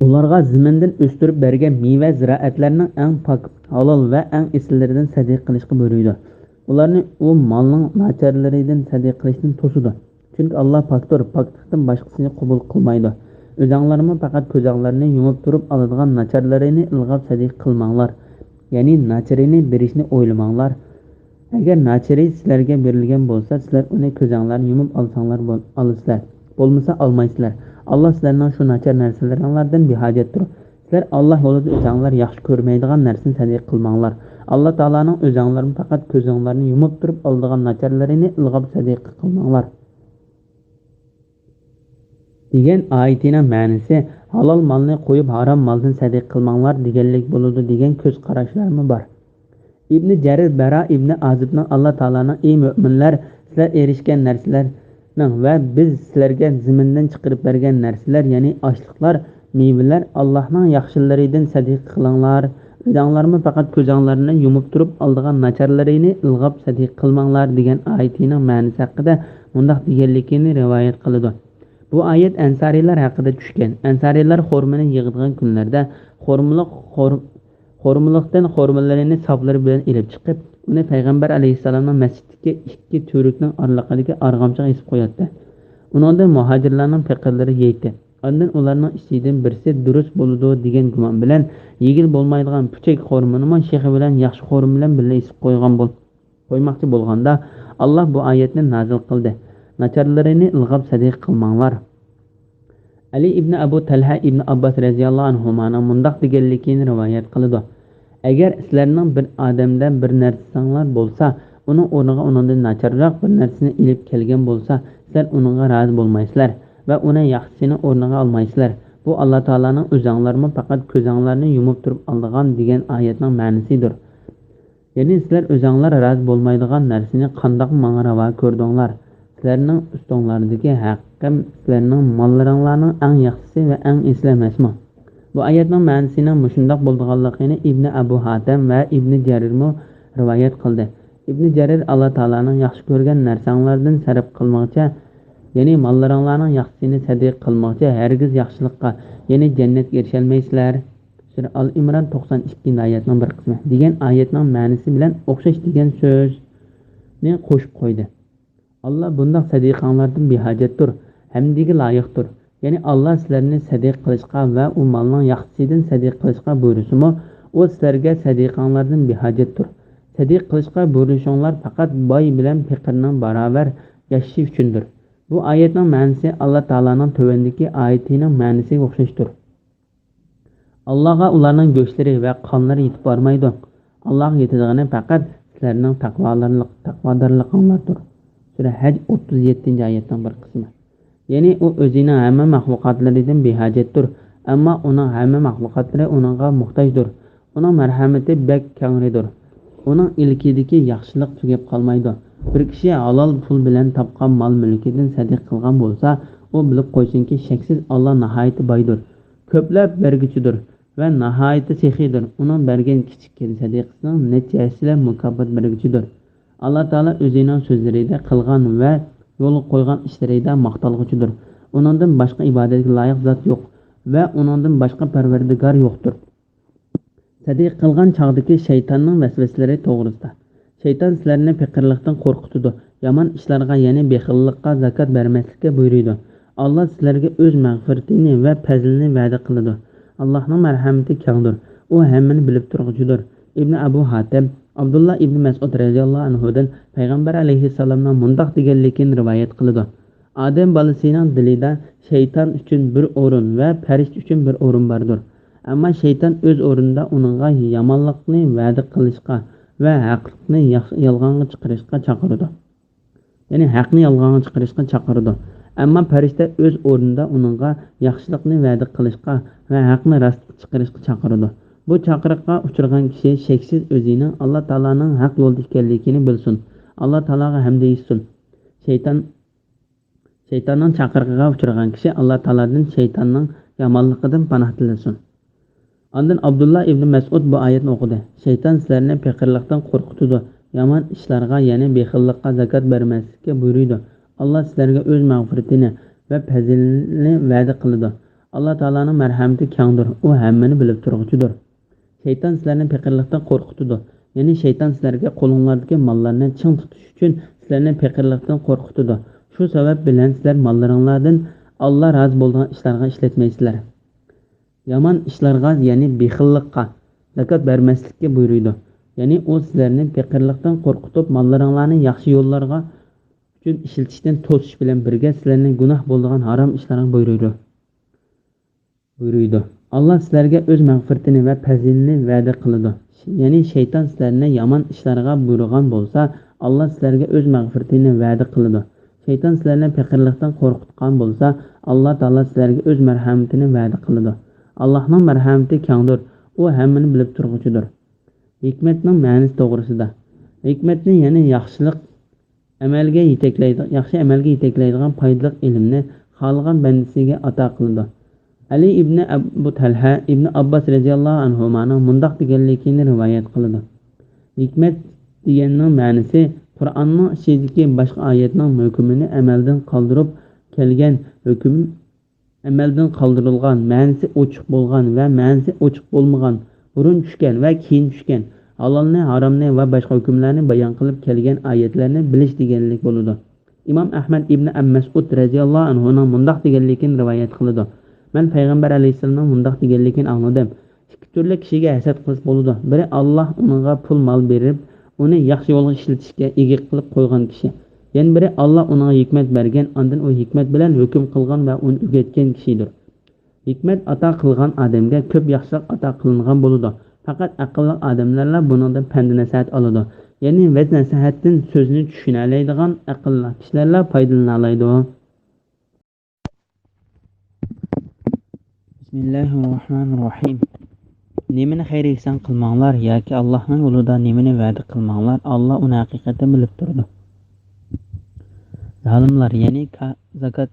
ئۇلارغا زېمىندىن ئۆستۈرۈپ بەرگەن مېۋە زىرائەتلەرنىڭ ئەڭ پاك، ھالال ۋە ئەڭ ئېسىللىرىدىن سەدىقە قىلىشقا بۇيرۇيدۇ. ئۇلارنى ئۇ مالنىڭ ناچارلىرىدىن سەدىقە قىلىشتىن توسىدۇ. چۈنكى ئاللا پاكتۇر، پاكلىقتىن باشقىسىنى قوبۇل قىلمايدۇ. ئۆزەڭلارمۇ پەقەت كۆزەڭلارنى يۇمۇپ تۇرۇپ ئالىدىغان ناچارلىرىنى ئىلغاپ سەدىقە قىلماڭلار. يەنى ناچىرىنى بېرىشنى ئويلىماڭلار. ئەگەر ناچىرى سىلەرگە بېرىلگەن بولسا، سىلەر ئۇنى كۆزەڭلارنى يۇمۇپ ئالساڭلار بول-، ئالىسىلەر. بولمىسا ئالمايسىلەر. ئاللا سىلەرنىڭ شۇ ناچار نەرسىلىرىڭلاردىن بىھاجەتتۇر. سىلەر ئاللا يولىدا ئۆزەڭلار ياخشى كۆرمەيدىغان نەرسىنى سەدىقە قىلماڭلار. ئاللا تائالانىڭ ئۆزەڭلارمۇ پەقەت كۆزۈڭلارنى يۇمۇپ تۇرۇپ ئالىدىغان ناچارلىرىنى ئىلغاپ سەدىقە قىلماڭلار دېگەن ئايىتىنىڭ مەنىسى، ھالال مالنى قويۇپ، ھارام مالدىن سەدىقە قىلماڭلار دېگەنلىك بولىدۇ، دېگەن كۆز قاراشلارمۇ بار. ئىبنى جەرىر بەرا ئىبنى ئازىبنىڭ، ئاللا تائالانىڭ، ئى مۆمىنلەر، سىلەر ئېرىشكەن نەرسىلەرنىڭ ۋە بىز سىلەرگە زېمىندىن چىقىرىپ بەرگەن نەرسىلەر، يەنى ئاشلىقلار، مېۋىلەر، ئاللاھنىڭ ياخشىلىرىدىن سەدىقە قىلىڭلار. ئۆزەڭلارمۇ پەقەت كۆزەڭلارنى يۇمۇپ تۇرۇپ ئالىدىغان ناچارلىرىنى ئىلغاپ سەدىقە قىلماڭلار دېگەن ئايىتىنىڭ مەنىسى ھەققىدە مۇنداق دېگەنلىكىنى رىۋايەت قىلىدۇ. بۇ ئايەت ئەنسارىيلار ھەققىدە چۈشكەن. ئەنسارىيلار خورمىنى يىغىدىغان كۈنلەردە خورمىلىق، خور-، خورمىلىقتىن خورمىلىرىنى ساپلىرى بىلەن ئېلىپ چىقىپ، ئۇنى پەيغەمبەر ئەلەيھىسسالامنىڭ مەسچىتتىكى ئىككى تۈۋرۈكنىڭ ئارىلىقىدىكى ئارغامچىغا ئېسىپ قوياتتى. ئۇنىڭدىن مۇھاجىرلارنىڭ پېقىرلىرى يەيتتى. ئاندىن ئۇلارنىڭ ئىچىدىن بىرسى دۇرۇس بولىدۇ دېگەن گۇمان بىلەن يېگىلى بولمايدىغان پۈچەك خورمىنىمۇ شېخى بىلەن ياخشى خورما بىلەن بىللە ئېسىپ قويغان بول-، قويماقچى بولغاندا، ئاللاھ بۇ ئايەتنى نازىل قىلدى: ناچارلىرىنى ئىلغاپ سەدىقە قىلماڭلار. ئەلى ئىبنى ئەبۇ تەلھە ئىبنى ئابباس رەزىياللاھۇ ئەنھۇمانىڭ مۇنداق دېگەنلىكىنى رىۋايەت قىلىدۇ: ئەگەر سىلەرنىڭ بىر ئادەمدە بىر نەرسىڭلار بولسا، ئۇنىڭ ئورنىغا ئۇنىڭدىن ناچارراق بىر نەرسىنى ئېلىپ كەلگەن بولسا، سىلەر ئۇنىڭغا رازى بولمايسىلەر ۋە ئۇنىڭ ياخشىسىنى ئورنىغا ئالمايسىلەر. بۇ ئاللاھ تائالانىڭ ئۆزەڭلارمۇ پەقەت كۆزەڭلارنى يۇمۇپ تۇرۇپ ئالىدىغان دېگەن ئايەتنىڭ مەنىسىدۇر. يەنى سىلەر ئۆزەڭلار رازى بولمايدىغان نەرسىنى قانداقمۇ ماڭا راۋا كۆردۈڭلار؟ سىلەرنىڭ ئۈستۈڭلاردىكى ھەققىم سىلەرنىڭ ماللىرىڭلارنىڭ ئەڭ ياخشىسى ۋە ئەڭ ئېسىلى ئەمەسمۇ؟ بۇ ئايەتنىڭ مەنىسىنىڭ مۇشۇنداق بولىدىغانلىقىنى ئىبنى ئەبۇ ھاتەم ۋە ئىبنى جەرىرمۇ رىۋايەت قىلدى. ئىبنى جەرىر ئاللاھ تائالانىڭ ياخشى كۆرگەن نەرسەڭلاردىن سەرپ قىلمىغىچە، يەنى ماللىرىڭلارنىڭ ياخشىسىنى سەدىقە قىلمىغىچە ھەرگىز ياخشىلىققا، يەنى جەننەتكە ئېرىشەلمەيسىلەر. سۈرە ئال ئىمران توقسان ئىككىنچى ئايەتنىڭ بىر قىسمى دېگەن ئايەتنىڭ مەنىسى بىلەن ئوخشاش دېگەن سۆزنى قوشۇپ قويدى. ئاللا بۇنداق سەدىقەڭلاردىن بىھاجەتتۇر، ھەمدىگە لايىقتۇر. يەنى ئاللا سىلەرنى سەدىقە قىلىشقا ۋە ئۇ مالنىڭ ياخشىسىدىن سەدىقە قىلىشقا بۇيرۇسىمۇ، ئۇ سىلەرگە سەدىقەڭلاردىن بىھاجەتتۇر. سەدىقە قىلىشقا بۇيرۇلۇشۇڭلار پەقەت باي بىلەن پېقىرنىڭ باراۋەر ياشىشى ئۈچۈندۇر. بۇ ئايەتنىڭ مەنىسى ئاللا تائالانىڭ تۆۋەندىكى ئايىتىنىڭ مەنىسىگە ئوخشاشتۇر. ئاللاغا ئۇلارنىڭ گۆشلىرى ۋە قانلىرى يېتىپ بارمايدۇ. ئاللاغا يېتىدىغىنى پەقەت سىلەرنىڭ تەقۋالارلىق-، تەقۋادارلىقىڭلاردۇر. سۈرە ھەج ئوتتۇز يەتتىنچى ئايەتنىڭ بىر قىسمى. يەنى ئۇ ئۆزىنىڭ ھەممە مەخلۇقاتلىرىدىن بىھاجەتتۇر، ئەمما ئۇنىڭ ھەممە مەخلۇقاتلىرى ئۇنىڭغا موھتاجدۇر. ئۇنىڭ مەرھەمىتى بەك كەڭرىدۇر. ئۇنىڭ ئىلكىدىكى ياخشىلىق تۈگەپ قالمايدۇ. بىر كىشى ھالال پۇل بىلەن تاپقان مال-مۈلكىدىن سەدىقە قىلغان بولسا، ئۇ بىلىپ قويسۇنكى، شەكسىز ئاللا ناھايىتى بايدۇر، كۆپلەپ بەرگۈچىدۇر ۋە ناھايىتى سېخىيدۇر. ئۇنىڭ بەرگەن كىچىككىنە سەدىقىسىنىڭ نەچچە ھەسسىلەپ مۇكاپات بەرگۈچىدۇر. ئاللا تائالا ئۆزىنىڭ سۆزلىرىدە قىلغان ۋە يولغا قويغان ئىشلىرىدا ماختالغۇچىدۇر. ئۇنىڭدىن باشقا ئىبادەتكە لايىق زات يوق ۋە ئۇنىڭدىن باشقا پەرۋەردىگار يوقتۇر. سەدىقە قىلغان چاغدىكى شەيتاننىڭ ۋەسۋەسىلىرى توغرىسىدا. شەيتان سىلەرنى پېقىرلىقتىن قورقۇتىدۇ، يامان ئىشلارغا، يەنى بېخىللىققا، زاكات بەرمەسلىككە بۇيرۇيدۇ. ئاللا سىلەرگە ئۆز مەغپىرىتىنى ۋە پەزلىنى ۋەدە قىلىدۇ. ئاللانىڭ مەرھەمىتى كەڭدۇر، ئۇ ھەممىنى بىلىپ تۇرغۇچىدۇر. ئىبنى ئەبۇ ھاتەم ئابدۇللا ئىبنى مەسئۇد رەزىياللاھۇ ئەنھۇدىن پەيغەمبەر ئەلەيھىسسالامنىڭ مۇنداق دېگەنلىكىنى رىۋايەت قىلىدۇ: ئادەم بالىسىنىڭ دىلىدا شەيتان ئۈچۈن بىر ئورۇن ۋە پەرىشتە ئۈچۈن بىر ئورۇن باردۇر. ئەمما شەيتان ئۆز ئورنىدا ئۇنىڭغا يامانلىقنى ۋەدە قىلىشقا ۋە ھەقلىقنى ياخ-، يالغانغا چىقىرىشقا چاقىرىدۇ. يەنى ھەقنى يالغانغا چىقىرىشقا چاقىرىدۇ. ئەمما پەرىشتە ئۆز ئورنىدا ئۇنىڭغا ياخشىلىقنى ۋەدە قىلىشقا ۋە ھەقنى راستقا چىقىرىشقا چاقىرىدۇ. بۇ چاقىرىققا ئۇچرىغان كىشى شەكسىز ئۆزىنىڭ ئاللا تائالانىڭ ھەق يولدا ئىكەنلىكىنى بىلسۇن، ئاللا تائالاغا ھەمدە ئېيتسۇن. شەيتان شەيتاننىڭ چاقىرىقىغا ئۇچرىغان كىشى ئاللا تائالادىن شەيتاننىڭ يامانلىقىدىن پاناھ تىلىسۇن. ئاندىن ئابدۇللا ئىبنى مەسئۇد بۇ ئايەتنى ئوقۇدى: شەيتان سىلەرنى پېقىرلىقتىن قورقۇتىدۇ، يامان ئىشلارغا، يەنى بېخىللىققا، زاكات بەرمەسلىككە بۇيرۇيدۇ. ئاللا سىلەرگە ئۆز مەغپىرىتىنى ۋە پەزلىنى ۋەدە قىلىدۇ. ئاللا تائالانىڭ مەرھەمىتى كەڭدۇر، ئۇ ھەممىنى بىلىپ تۇرغۇچىدۇر. شەيتان سىلەرنى پېقىرلىقتىن قورقۇتىدۇ. يەنى شەيتان سىلەرگە قولۇڭلاردىكى ماللارنى چىڭ تۇتۇش ئۈچۈن سىلەرنى پېقىرلىقتىن قورقۇتىدۇ. شۇ سەۋەب بىلەن سىلەر ماللىرىڭلاردىن ئاللا رازى بولىدىغان ئىشلارغا ئىشلەتمەيسىلەر. يامان ئىشلارغا، يەنى بېخىللىققا، زاكات بەرمەسلىككە بۇيرۇيدۇ. يەنى ئۇ سىلەرنى پېقىرلىقتىن قورقۇتۇپ، ماللىرىڭلارنى ياخشى يوللارغا ئۈچۈن ئىشلىتىشتىن توسۇش بىلەن بىرگە سىلەرنى گۇناھ بولىدىغان ھارام ئىشلارغا بۇيرۇيدۇ. بۇيرۇيدۇ. ئاللا سىلەرگە ئۆز مەغپىرىتىنى ۋە پەزلىنى ۋەدە قىلىدۇ. يەنى شەيتان سىلەرنى يامان ئىشلارغا بۇيرۇغان بولسا، ئاللا سىلەرگە ئۆز مەغپىرىتىنى ۋەدە قىلىدۇ. شەيتان سىلەرنى پېقىرلىقتىن قورقۇتقان بولسا، ئاللا تائالا سىلەرگە ئۆز مەرھەمىتىنى ۋەدە قىلىدۇ. ئاللانىڭ مەرھەمىتى كەڭدۇر، ئۇ ھەممىنى بىلىپ تۇرغۇچىدۇر. ھېكمەتنىڭ مەنىسى توغرىسىدا. ھېكمەتنى، يەنى ياخشىلىق ئەمەلگە يېتەكلەيدىغان، ياخشى ئەمەلگە يېتەكلەيدىغان پايدىلىق ئىلىمنى خالىغان بەندىسىگە ئاتا قىلىدۇ. ئەلى ئىبنى ئەبۇ تەلھە ئىبنى ئابباس رەزىياللاھۇ ئەنھۇمانىڭ مۇنداق دېگەنلىكىنى رىۋايەت قىلىدۇ: ھېكمەت دېگەننىڭ مەنىسى قۇرئاننىڭ ئىچىدىكى باشقا ئايەتنىڭ ھۆكمىنى ئەمەلدىن قالدۇرۇپ كەلگەن ھۆكۈم، ئەمەلدىن قالدۇرۇلغان، مەنىسى ئوچۇق بولغان ۋە مەنىسى ئوچۇق بولمىغان، بۇرۇن چۈشكەن ۋە كېيىن چۈشكەن، ھالالنى، ھارامنى ۋە باشقا ھۆكۈملەرنى بايان قىلىپ كەلگەن ئايەتلەرنى بىلىش دېگەنلىك بولىدۇ. ئىمام ئەھمەد ئىبنى ئەم مەسئۇد رەزىياللاھۇ ئەنھۇنىڭ مۇنداق دېگەنلىكىنى رىۋايەت قىلىدۇ: مەن پەيغەمبەر ئەلەيھىسسالامنىڭ مۇنداق دېگەنلىكىنى ئاڭلىدىم: ئىككى تۈرلۈك كىشىگە ھەسەت قىلسا بولىدۇ. بىرى، ئاللاھ ئۇنىڭغا پۇل مال بېرىپ، ئۇنى ياخشى يولغا ئىشلىتىشكە ئىگە قىلىپ قويغان كىشى. يەنە بىرى، ئاللاھ ئۇنىڭغا ھېكمەت بەرگەن، ئاندىن ئۇ ھېكمەت بىلەن ھۆكۈم قىلغان ۋە ئۇنى ئۆگەتكەن كىشىدۇر. ھېكمەت ئاتا قىلغان ئادەمگە كۆپ ياخشىلىق ئاتا قىلىنغان بولىدۇ. پەقەت ئەقىللىق ئادەملەرلا بۇنىڭدىن پەند-نەسىھەت ئالىدۇ. يەنى ۋەز-نەسىھەتتىن سۆزنى چۈشىنەلەيدىغان ئەقىللىق كىشىلەرلا پايدىلىنالايدۇ. بىسمىللاھىررەھمانىررەھىم. نېمىنى خەير ئېھسان قىلماڭلار ياكى ئاللاھنىڭ يولىدا نېمىنى ۋەدە قىلماڭلار، ئاللا ئۇنى ھەقىقەتەن بىلىپ تۇرىدۇ. زالىملار، يەنى كا-، زاكات،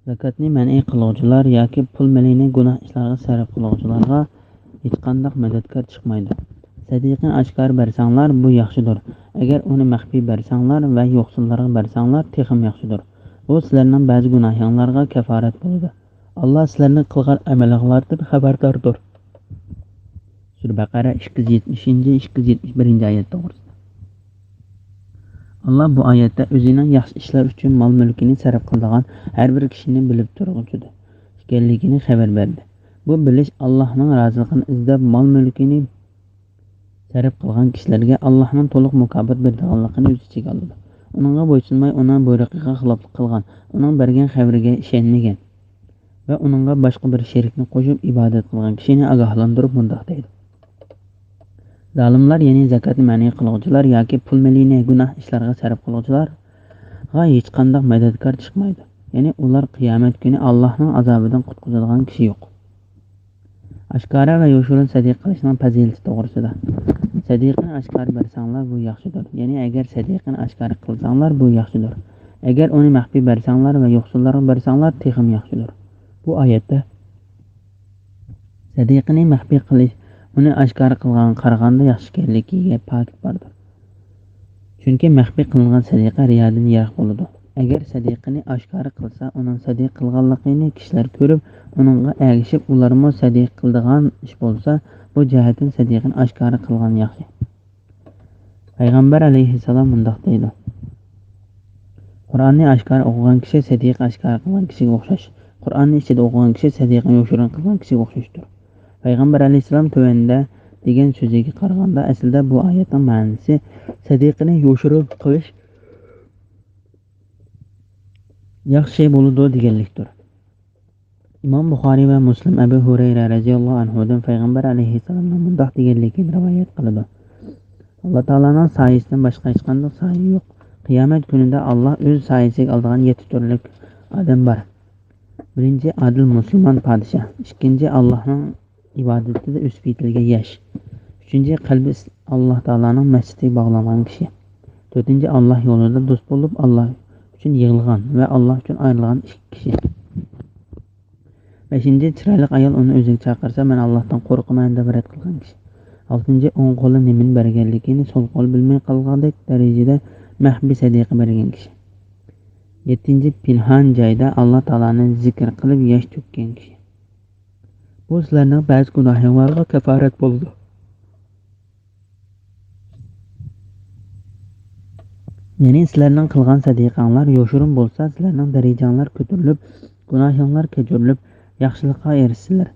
زاكاتنى مەنئى قىلغۇچىلار ياكى پۇل مېلىنى گۇناھ ئىشلارغا سەرپ قىلغۇچىلارغا ھېچقانداق مەدەتكار چىقمايدۇ. سەدىقىنى ئاشكارا بەرسەڭلار، بۇ ياخشىدۇر. ئەگەر ئۇنى مەخپىي بەرسەڭلار ۋە يوقسۇللارغا بەرسەڭلار، تېخىمۇ ياخشىدۇر. بۇ سىلەرنىڭ بەزى گۇناھىڭلارغا كەفارەت بولىدۇ. ئاللا سىلەرنىڭ قىلغان ئەمىلىڭلاردىن خەۋەرداردۇر. سۈرە بەقەرە ئىككى يۈز يەتمىشىنچى، ئىككى يۈز يەتمىش بىرىنچى ئايەت توغرىسىدا. ئاللا بۇ ئايەتتە ئۆزىنىڭ ياخشى ئىشلار ئۈچۈن مال-مۈلكىنى سەرپ قىلىدىغان ھەر بىر كىشىنى بىلىپ تۇرغۇچىدۇر ئىكەنلىكىنى خەۋەر بەردى. بۇ بىلىش ئاللاھنىڭ رازىلىقىنى ئىزدەپ مال-مۈلكىنى سەرپ قىلغان كىشىلەرگە ئاللاھنىڭ تولۇق مۇكاپات بېرىدىغانلىقىنى ئۆز ئىچىگە ئالىدۇ. ئۇنىڭغا بويسۇنماي، ئۇنىڭ بۇيرۇقىغا خىلاپلىق قىلغان، ئۇنىڭ بەرگەن خەۋىرىگە ئىشەنمىگەن ۋە ئۇنىڭغا باشقا بىر شېرىكنى قوشۇپ ئىبادەت قىلغان كىشىنى ئاگاھلاندۇرۇپ مۇنداق دەيدۇ: زالىملار، يەنى زاكاتنى مەنئى قىلغۇچىلار ياكى پۇل مېلىنى گۇناھ ئىشلارغا سەرپ قىلغۇچىلارغا ھېچقانداق مەدەتكار چىقمايدۇ. يەنى ئۇلار قىيامەت كۈنى ئاللاھنىڭ ئازابىدىن قۇتقۇزىدىغان كىشى يوق. ئاشكارا ۋە يوشۇرۇن سەدىقە قىلىشنىڭ پەزىلىتى توغرىسىدا. سەدىقىنى ئاشكارا بەرسەڭلار، بۇ ياخشىدۇر. يەنى ئەگەر سەدىقىنى ئاشكارا قىلساڭلار، بۇ ياخشىدۇر. ئەگەر ئۇنى مەخپىي بەرسەڭلار ۋە يوقسۇللارغا بەرسەڭلار، تېخىمۇ ياخشىدۇر. بۇ ئايەتتە سەدىقىنى مەخپىي قىلىش، ئۇنى ئاشكارا قىلغانغا قارىغاندا ياخشى ئىكەنلىكىگە پاكىت باردۇر. چۈنكى مەخپىي قىلىنغان سەدىقە رىيادىن يىراق بولىدۇ. ئەگەر سەدىقىنى ئاشكارا قىلسا، ئۇنىڭ سەدىقە قىلغانلىقىنى كىشىلەر كۆرۈپ، ئۇنىڭغا ئەگىشىپ، ئۇلارمۇ سەدىقە قىلىدىغان ئىش بولسا، بۇ جەھەتتىن سەدىقىنى ئاشكارا قىلغان ياخشى. پەيغەمبەر ئەلەيھىسسالام مۇنداق دەيدۇ: قۇرئاننى ئاشكارا ئوقۇغان كىشى سەدىقە ئاشكارا قىلغان كىشىگە ئوخشاش. قۇرئاننى ئىچىدە ئوقۇغان كىشى سەدىقىنى يوشۇرۇن قىلغان كىشىگە ئوخشاشتۇر. پەيغەمبەر ئەلەيھىسسالام تۆۋەندە دېگەن سۆزىگە قارىغاندا، ئەسلىدە بۇ ئايەتنىڭ مەنىسى سەدىقىنى يوشۇرۇن قىلىش ياخشى بولىدۇ دېگەنلىكتۇر. ئىمام بۇخارىي ۋە مۇسلىم ئەبۇ ھۇرەيرە رەزىياللاھۇ ئەنھۇدىن پەيغەمبەر ئەلەيھىسسالامنىڭ مۇنداق دېگەنلىكىنى رىۋايەت قىلىدۇ: ئاللا تائالانىڭ سايىسىدىن باشقا ھېچقانداق سايە يوق. قىيامەت كۈنىدە ئاللا ئۆز سايىسىگە ئالىدىغان يەتتە تۈرلۈك ئادەم بار. بىرىنچى، ئادىل مۇسۇلمان پادىشاھ. ئىككىنچى، ئاللانىڭ ئىبادىتىدە ئۆسۈپ يېتىلگەن ياش. ئۈچىنچى، قەلبى ئىس-، ئاللا تائالانىڭ مەسچىتىگە باغلانغان كىشى. تۆتىنچى، ئاللا يولىدا دوست بولۇپ، ئاللا ئۈچۈن يىغلىغان ۋە ئاللا ئۈچۈن ئايرىلغان ئىككى كىشى. بەشىنچى، چىرايلىق ئايال ئۇنى ئۆزىگە چاقىرسا، مەن ئاللاھتىن قورقىمەن دەپ رەت قىلغان كىشى. ئالتىنچى، ئوڭ قولى نېمىنى بەرگەنلىكىنى سول قول بىلمەي قالغاندەك دەرىجىدە مەخپىي سەدىقە بەرگەن كىشى. يەتتىنچى، پىنھان جايدا ئاللا تائالانى زىكىر قىلىپ ياش تۆككەن كىشى. بۇ سىلەرنىڭ بەزى گۇناھىڭلارغا كاپارەت بولىدۇ. يەنى سىلەرنىڭ قىلغان سەدىقەڭلار يوشۇرۇن بولسا، سىلەرنىڭ دەرىجەڭلار كۆتۈرۈلۈپ، گۇناھىڭلار كەچۈرۈلۈپ، ياخشىلىققا ئېرىشىسىلەر.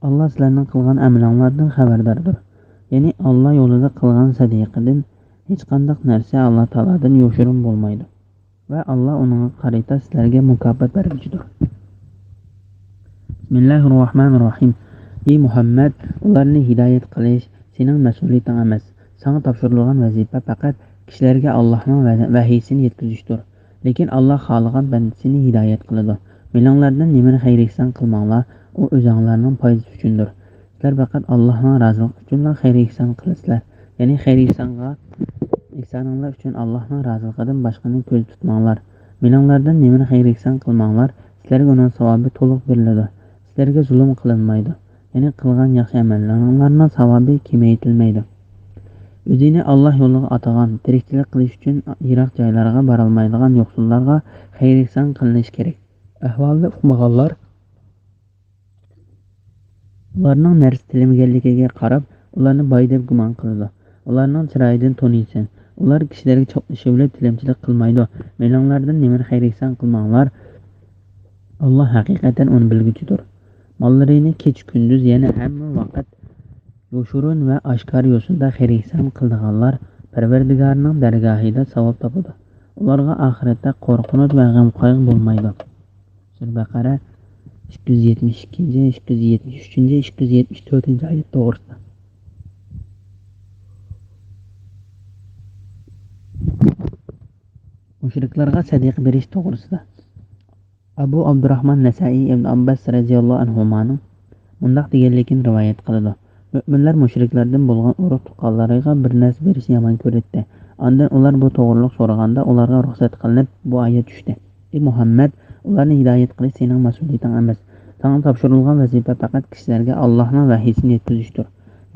ئاللا سىلەرنىڭ قىلغان ئەمىلىڭلاردىن خەۋەرداردۇر. يەنى ئاللا يولىدا قىلغان سەدىقىدىن ھېچقانداق نەرسە ئاللا تائالادىن يوشۇرۇن بولمايدۇ. ۋە ئاللا ئۇنىڭغا قارىتا سىلەرگە مۇكاپات بەرگۈچىدۇر. بىسمىللاھىررەھمانىررەھىم. ئى مۇھەممەد، ئۇلارنى ھىدايەت قىلىش سېنىڭ مەسئۇلىيىتىڭ ئەمەس. ساڭا تاپشۇرۇلغان ۋەزىپە پەقەت كىشىلەرگە ئاللانىڭ ۋە-، ۋەھىيسىنى يەتكۈزۈشتۇر. لېكىن ئاللا خالىغان بەندىسىنى ھىدايەت قىلىدۇ. مېنىڭلاردىن نېمىنى خەير-ئېھسان قىلماڭلار، ئۇ ئۆزۈڭلارنىڭ پايدىسى ئۈچۈندۇر. سىلەر پەقەت ئاللانىڭ رازىلىقى ئۈچۈنلا خەير-ئېھسان قىلىسىلەر. يەنى خەير-ئېھسانغا ئېھسانىڭلار ئۈچۈن ئاللاھنىڭ رازىلىقىدىن باشقىنى كۆزدە تۇتماڭلار. مېلىڭلاردىن نېمىنى خەير-ئېھسان قىلماڭلار، سىلەرگە ئۇنىڭ ساۋابى تولۇق بېرىلىدۇ. سىلەرگە زۇلۇم قىلىنمايدۇ. يەنى قىلغان ياخشى ئەمەللىرىڭلارنىڭ ساۋابى كېمەيتىلمەيدۇ. ئۆزىنى ئاللاھ يولىغا ئاتىغان، تىرىكچىلىك قىلىش ئۈچۈن يىراق جايلارغا بارالمايدىغان يوقسۇللارغا خەير-ئېھسان قىلىنىشى كېرەك. ئەھۋالنى ئۇقمىغانلار ئۇلارنىڭ نەرسە تىلىمىگەنلىكىگە قاراپ، ئۇلارنى باي دەپ گۇمان قىلىدۇ. ئۇلارنىڭ چىرايىدىن تونۇيسەن. ئۇلار كىشىلەرگە چاپلىشىۋېلىپ تىلەمچىلىك قىلمايدۇ. مېلىڭلاردىن نېمىنى خەير-ئېھسان قىلماڭلار. ئاللاھ ھەقىقەتەن ئۇنى بىلگۈچىدۇر. ماللىرىنى كېچە-كۈندۈز، يەنى ھەممە ۋاقىت يوشۇرۇن ۋە ئاشكارا يوسۇندا خەير-ئېھسان قىلىدىغانلار پەرۋەردىگارىنىڭ دەرگاھىدا ساۋاب تاپىدۇ. ئۇلارغا ئاخىرەتتە قورقۇنچ ۋە غەم-قايغۇ بولمايدۇ. سۈرە بەقەرە ئىككى يۈز يەتمىش ئىككىنچى، ئىككى يۈز يەتمىش ئۈچىنچى، ئىككى يۈز يەتمىش تۆتىنچى ئايەت توغرىسىدا. مۇشرىكلارغا سەدىقە بېرىش توغرىسىدا. ئەبۇ ئابدۇراھمان نەسائىي ئىبن ئابباس رەزىياللاھۇ ئەنھۇمانىڭ مۇنداق دېگەنلىكىنى رىۋايەت قىلىدۇ: مۆمىنلەر مۇشرىكلاردىن بولغان ئۇرۇق-تۇغقانلىرىغا بىر نەرسە بېرىشنى يامان كۆرەتتى. ئاندىن ئۇلار بۇ توغرىلىق سورىغاندا، ئۇلارغا رۇخسەت قىلىنىپ، بۇ ئايەت چۈشتى: ئى مۇھەممەد، ئۇلارنى ھىدايەت قىلىش سېنىڭ مەسئۇلىيىتىڭ ئەمەس. ساڭا تاپشۇرۇلغان ۋەزىپە پەقەت كىشىلەرگە ئاللاھنىڭ ۋەھىيسىنى يەتكۈزۈشتۇر.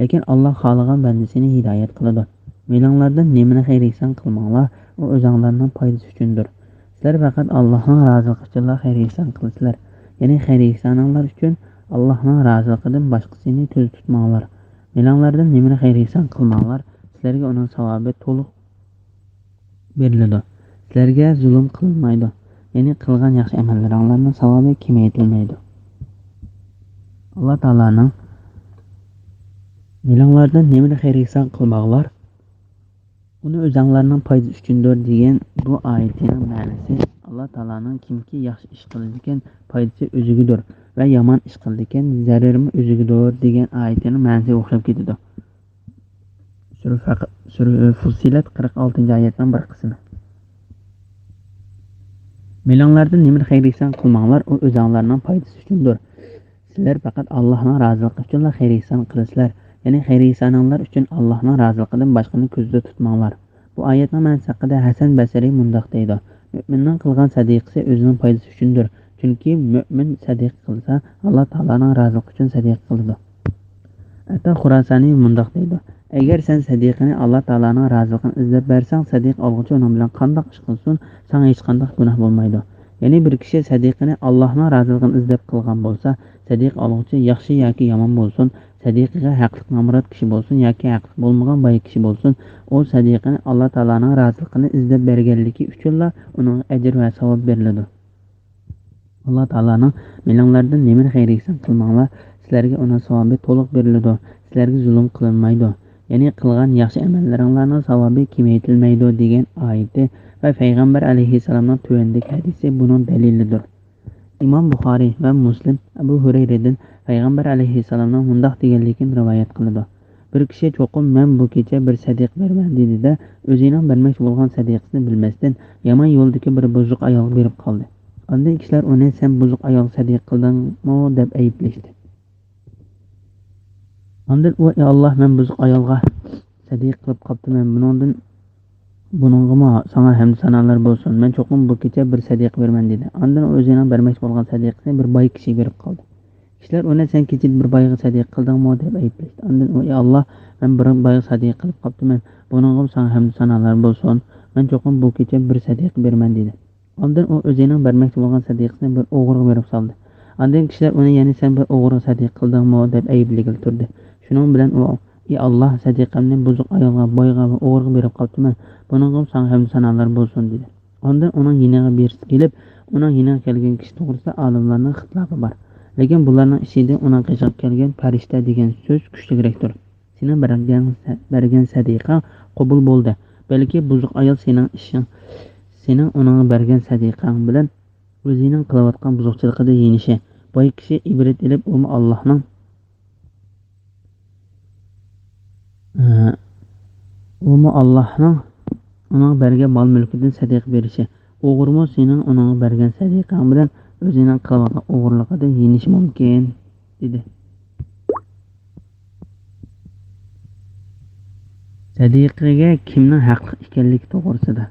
لېكىن ئاللاھ خالىغان بەندىسىنى ھىدايەت قىلىدۇ. مېلىڭلاردىن نېمىنى خەير-ئېھسان قىلماڭلار، ئۇ ئۆزۈڭلارنىڭ پايدىسى ئۈچۈندۇر. سىلەر پەقەت ئاللاھنىڭ رازىلىقى ئۈچۈنلا خەير-ئېھسان قىلىسىلەر. يەنى خەير-ئېھسانىڭلار ئۈچۈن ئاللاھنىڭ رازىلىقىدىن باشقىسىنى كۆزدە تۇتماڭلار. مېلىڭلاردىن نېمىنى خەير-ئېھسان قىلماڭلار، سىلەرگە ئۇنىڭ ساۋابى تولۇق بېرىلىدۇ. سىلەرگە زۇلۇم قىلىنمايدۇ. يەنى قىلغان ياخشى ئەمەللىرىڭلارنىڭ ساۋابى كېمەيتىلمەيدۇ. ئاللا تائالانىڭ «مېلىڭلاردىن نېمىنى خەير-ئېھسان قىلماڭلار، ئۇنى ئۆزەڭلارنىڭ پايدىسى ئۈچۈندۇر» دېگەن بۇ ئايىتىنىڭ مەنىسى، ئاللا تائالانىڭ «كىمكى ياخشى ئىش قىلىدىكەن، پايدىسى ئۆزىگىدۇر ۋە يامان ئىش قىلىدىكەن، زەرىرىمۇ ئۆزىگىدۇر» دېگەن ئايىتىنىڭ مەنىسىگە ئوخشاپ كېتىدۇ. سۈرە فەق-، سۈرە فۇسسىلەت قىرىق ئالتىنچى ئايەتنىڭ بىر قىسمى. مېلىڭلاردىن نېمىنى خەير-ئېھسان قىلماڭلار، ئۇ ئۆزەڭلارنىڭ پايدىسى ئۈچۈندۇر. سىلەر پەقەت ئاللاھنىڭ رازىلىقى ئۈچۈنلا خەير-ئېھسان قىلىسىلەر. يەنى خەير-ئېھسانىڭلار ئۈچۈن ئاللاھنىڭ رازىلىقىدىن باشقىنى كۆزدە تۇتماڭلار. بۇ ئايەتنىڭ مەنىسى ھەققىدە ھەسەن بەسرى مۇنداق دەيدۇ: مۆمىننىڭ قىلغان سەدىقىسى ئۆزىنىڭ پايدىسى ئۈچۈندۇر. چۈنكى مۆمىن سەدىقە قىلسا، ئاللا تائالانىڭ رازىلىقى ئۈچۈن سەدىقە قىلىدۇ. ئەتا خۇراسانىي مۇنداق دەيدۇ: ئەگەر سەن سەدىقىنى ئاللا تائالانىڭ رازىلىقىنى ئىزدەپ بەرسەڭ، سەدىقە ئالغۇچى ئۇنىڭ بىلەن قانداق ئىش قىلسۇن، ساڭا ھېچقانداق گۇناھ بولمايدۇ. يەنى بىر كىشى سەدىقىنى ئاللاھنىڭ رازىلىقىنى ئىزدەپ قىلغان بولسا، سەدىقە ئالغۇچى ياخشى ياكى يامان بولسۇن، سەدىقىگە ھەقلىق نامرات كىشى بولسۇن ياكى ھەقلىق بولمىغان باي كىشى بولسۇن، ئۇ سەدىقىنى ئاللا تائالانىڭ رازىلىقىنى ئىزدەپ بەرگەنلىكى ئۈچۈنلا ئۇنىڭغا ئەجىر ۋە ساۋاب بېرىلىدۇ. ئاللا تائالانىڭ: مېلىڭلاردىن نېمىنى خەير-ئېھسان قىلماڭلار، سىلەرگە ئۇنىڭ ساۋابى تولۇق بېرىلىدۇ، سىلەرگە زۇلۇم قىلىنمايدۇ، يەنى قىلغان ياخشى ئەمەللىرىڭلارنىڭ ساۋابى كېمەيتىلمەيدۇ دېگەن ئايىتى ۋە پەيغەمبەر ئەلەيھىسسالامنىڭ تۆۋەندىكى ھەدىسى بۇنىڭ دەلىلىدۇر. ئىمام بۇخارىي ۋە مۇسلىم ئەبۇ ھۇرەيرىدىن پەيغەمبەر ئەلەيھىسسالامنىڭ مۇنداق دېگەنلىكىنى رىۋايەت قىلىدۇ: بىر كىشى چوقۇم مەن بۇ كېچە بىر سەدىقە بېرىمەن دېدى-دە، ئۆزىنىڭ بەرمەكچى بولغان سەدىقىسىنى بىلمەستىن يامان يولدىكى بىر بۇزۇق ئايالغا بېرىپ قالدى. ئاندىن كىشىلەر ئۇنى سەن بۇزۇق ئايالغا سەدىقە قىلدىڭمۇ دەپ ئەيىبلەشتى. ئاندىن ئۇ: ئى ئاللا، مەن بۇزۇق ئايالغا سەدىقە قىلىپ قاپتىمەن، بۇنىڭدىن، بۇنىڭغىمۇ ساڭا ھەمدۇ سانالار بولسۇن، مەن چوقۇم بۇ كېچە بىر سەدىقە بېرىمەن دېدى. ئاندىن ئۇ ئۆزىنىڭ بەرمەكچى بولغان سەدىقىسىنى بىر باي كىشىگە بېرىپ قالدى. كىشىلەر ئۇنى سەن كېچىدە بىر بايغا سەدىقە قىلدىڭمۇ دەپ ئەيىبلەشتى. ئاندىن ئۇ: ئى ئاللا، مەن بىر بايغا سەدىقە قىلىپ قاپتىمەن، بۇنىڭغىمۇ ساڭا ھەمدۇ سانالار بولسۇن، مەن چوقۇم بۇ كېچە بىر سەدىقە بېرىمەن دېدى. ئاندىن ئۇ ئۆزىنىڭ بەرمەكچى بولغان سەدىقىسىنى بىر ئوغرىغا بېرىپ سالدى. ئاندىن كىشىلەر ئۇنى يەنە سەن بىر ئوغرىغا سەدىقە قىلدىڭمۇ دەپ ئەيىبلىگىلى تۇردى. شۇنىڭ بىلەن ئۇ: ئى ئاللا، سەدىقەمنى بۇزۇق ئايالغا، بايغا ۋە ئوغرىغا بېرىپ قاپتىمەن، بۇنىڭغىمۇ ساڭا ھەمدۇ سانالار بولسۇن دېدى. ئاندىن ئۇنىڭ يېنىغا بىرسى كېلىپ، ئۇنىڭ يېنىغا كەلگەن كىشى توغرىسىدا ئالىملارنىڭ ئىختىلاپى بار. لېكىن بۇلارنىڭ ئىچىدە ئۇنىڭغا ئېشىپ كەلگەن پەرىشتە دېگەن سۆز كۈچلۈكرەكتۇر. سېنىڭ بەرگەن، بەرگەن سەدىقەڭ قوبۇل بولدى. بەلكى بۇزۇق ئايال سېنىڭ ئىشىڭ، سېنىڭ ئۇنىڭغا بەرگەن سەدىقەڭ بىلەن ئۆزىنىڭ قىلىۋاتقان بۇزۇقچىلىقىدىن يېنىشى. باي كىشى ئىبرەت ئېلىپ، ئۇمۇ ئاللاھنىڭ، ئە، ئۇمۇ ئاللاھنىڭ ئۇنىڭغا بەرگەن مال-مۈلكىدىن سەدىقە بېرىشى. ئوغرىمۇ سېنىڭ ئۇنىڭغا بەرگەن سەدىقەڭ بىلەن ئۆزىنىڭ قىلىۋاتقان ئوغرىلىقىدىن يېنىشى مۇمكىن، دېدى. سەدىقىگە كىمنىڭ ھەقلىق ئىكەنلىكى توغرىسىدا.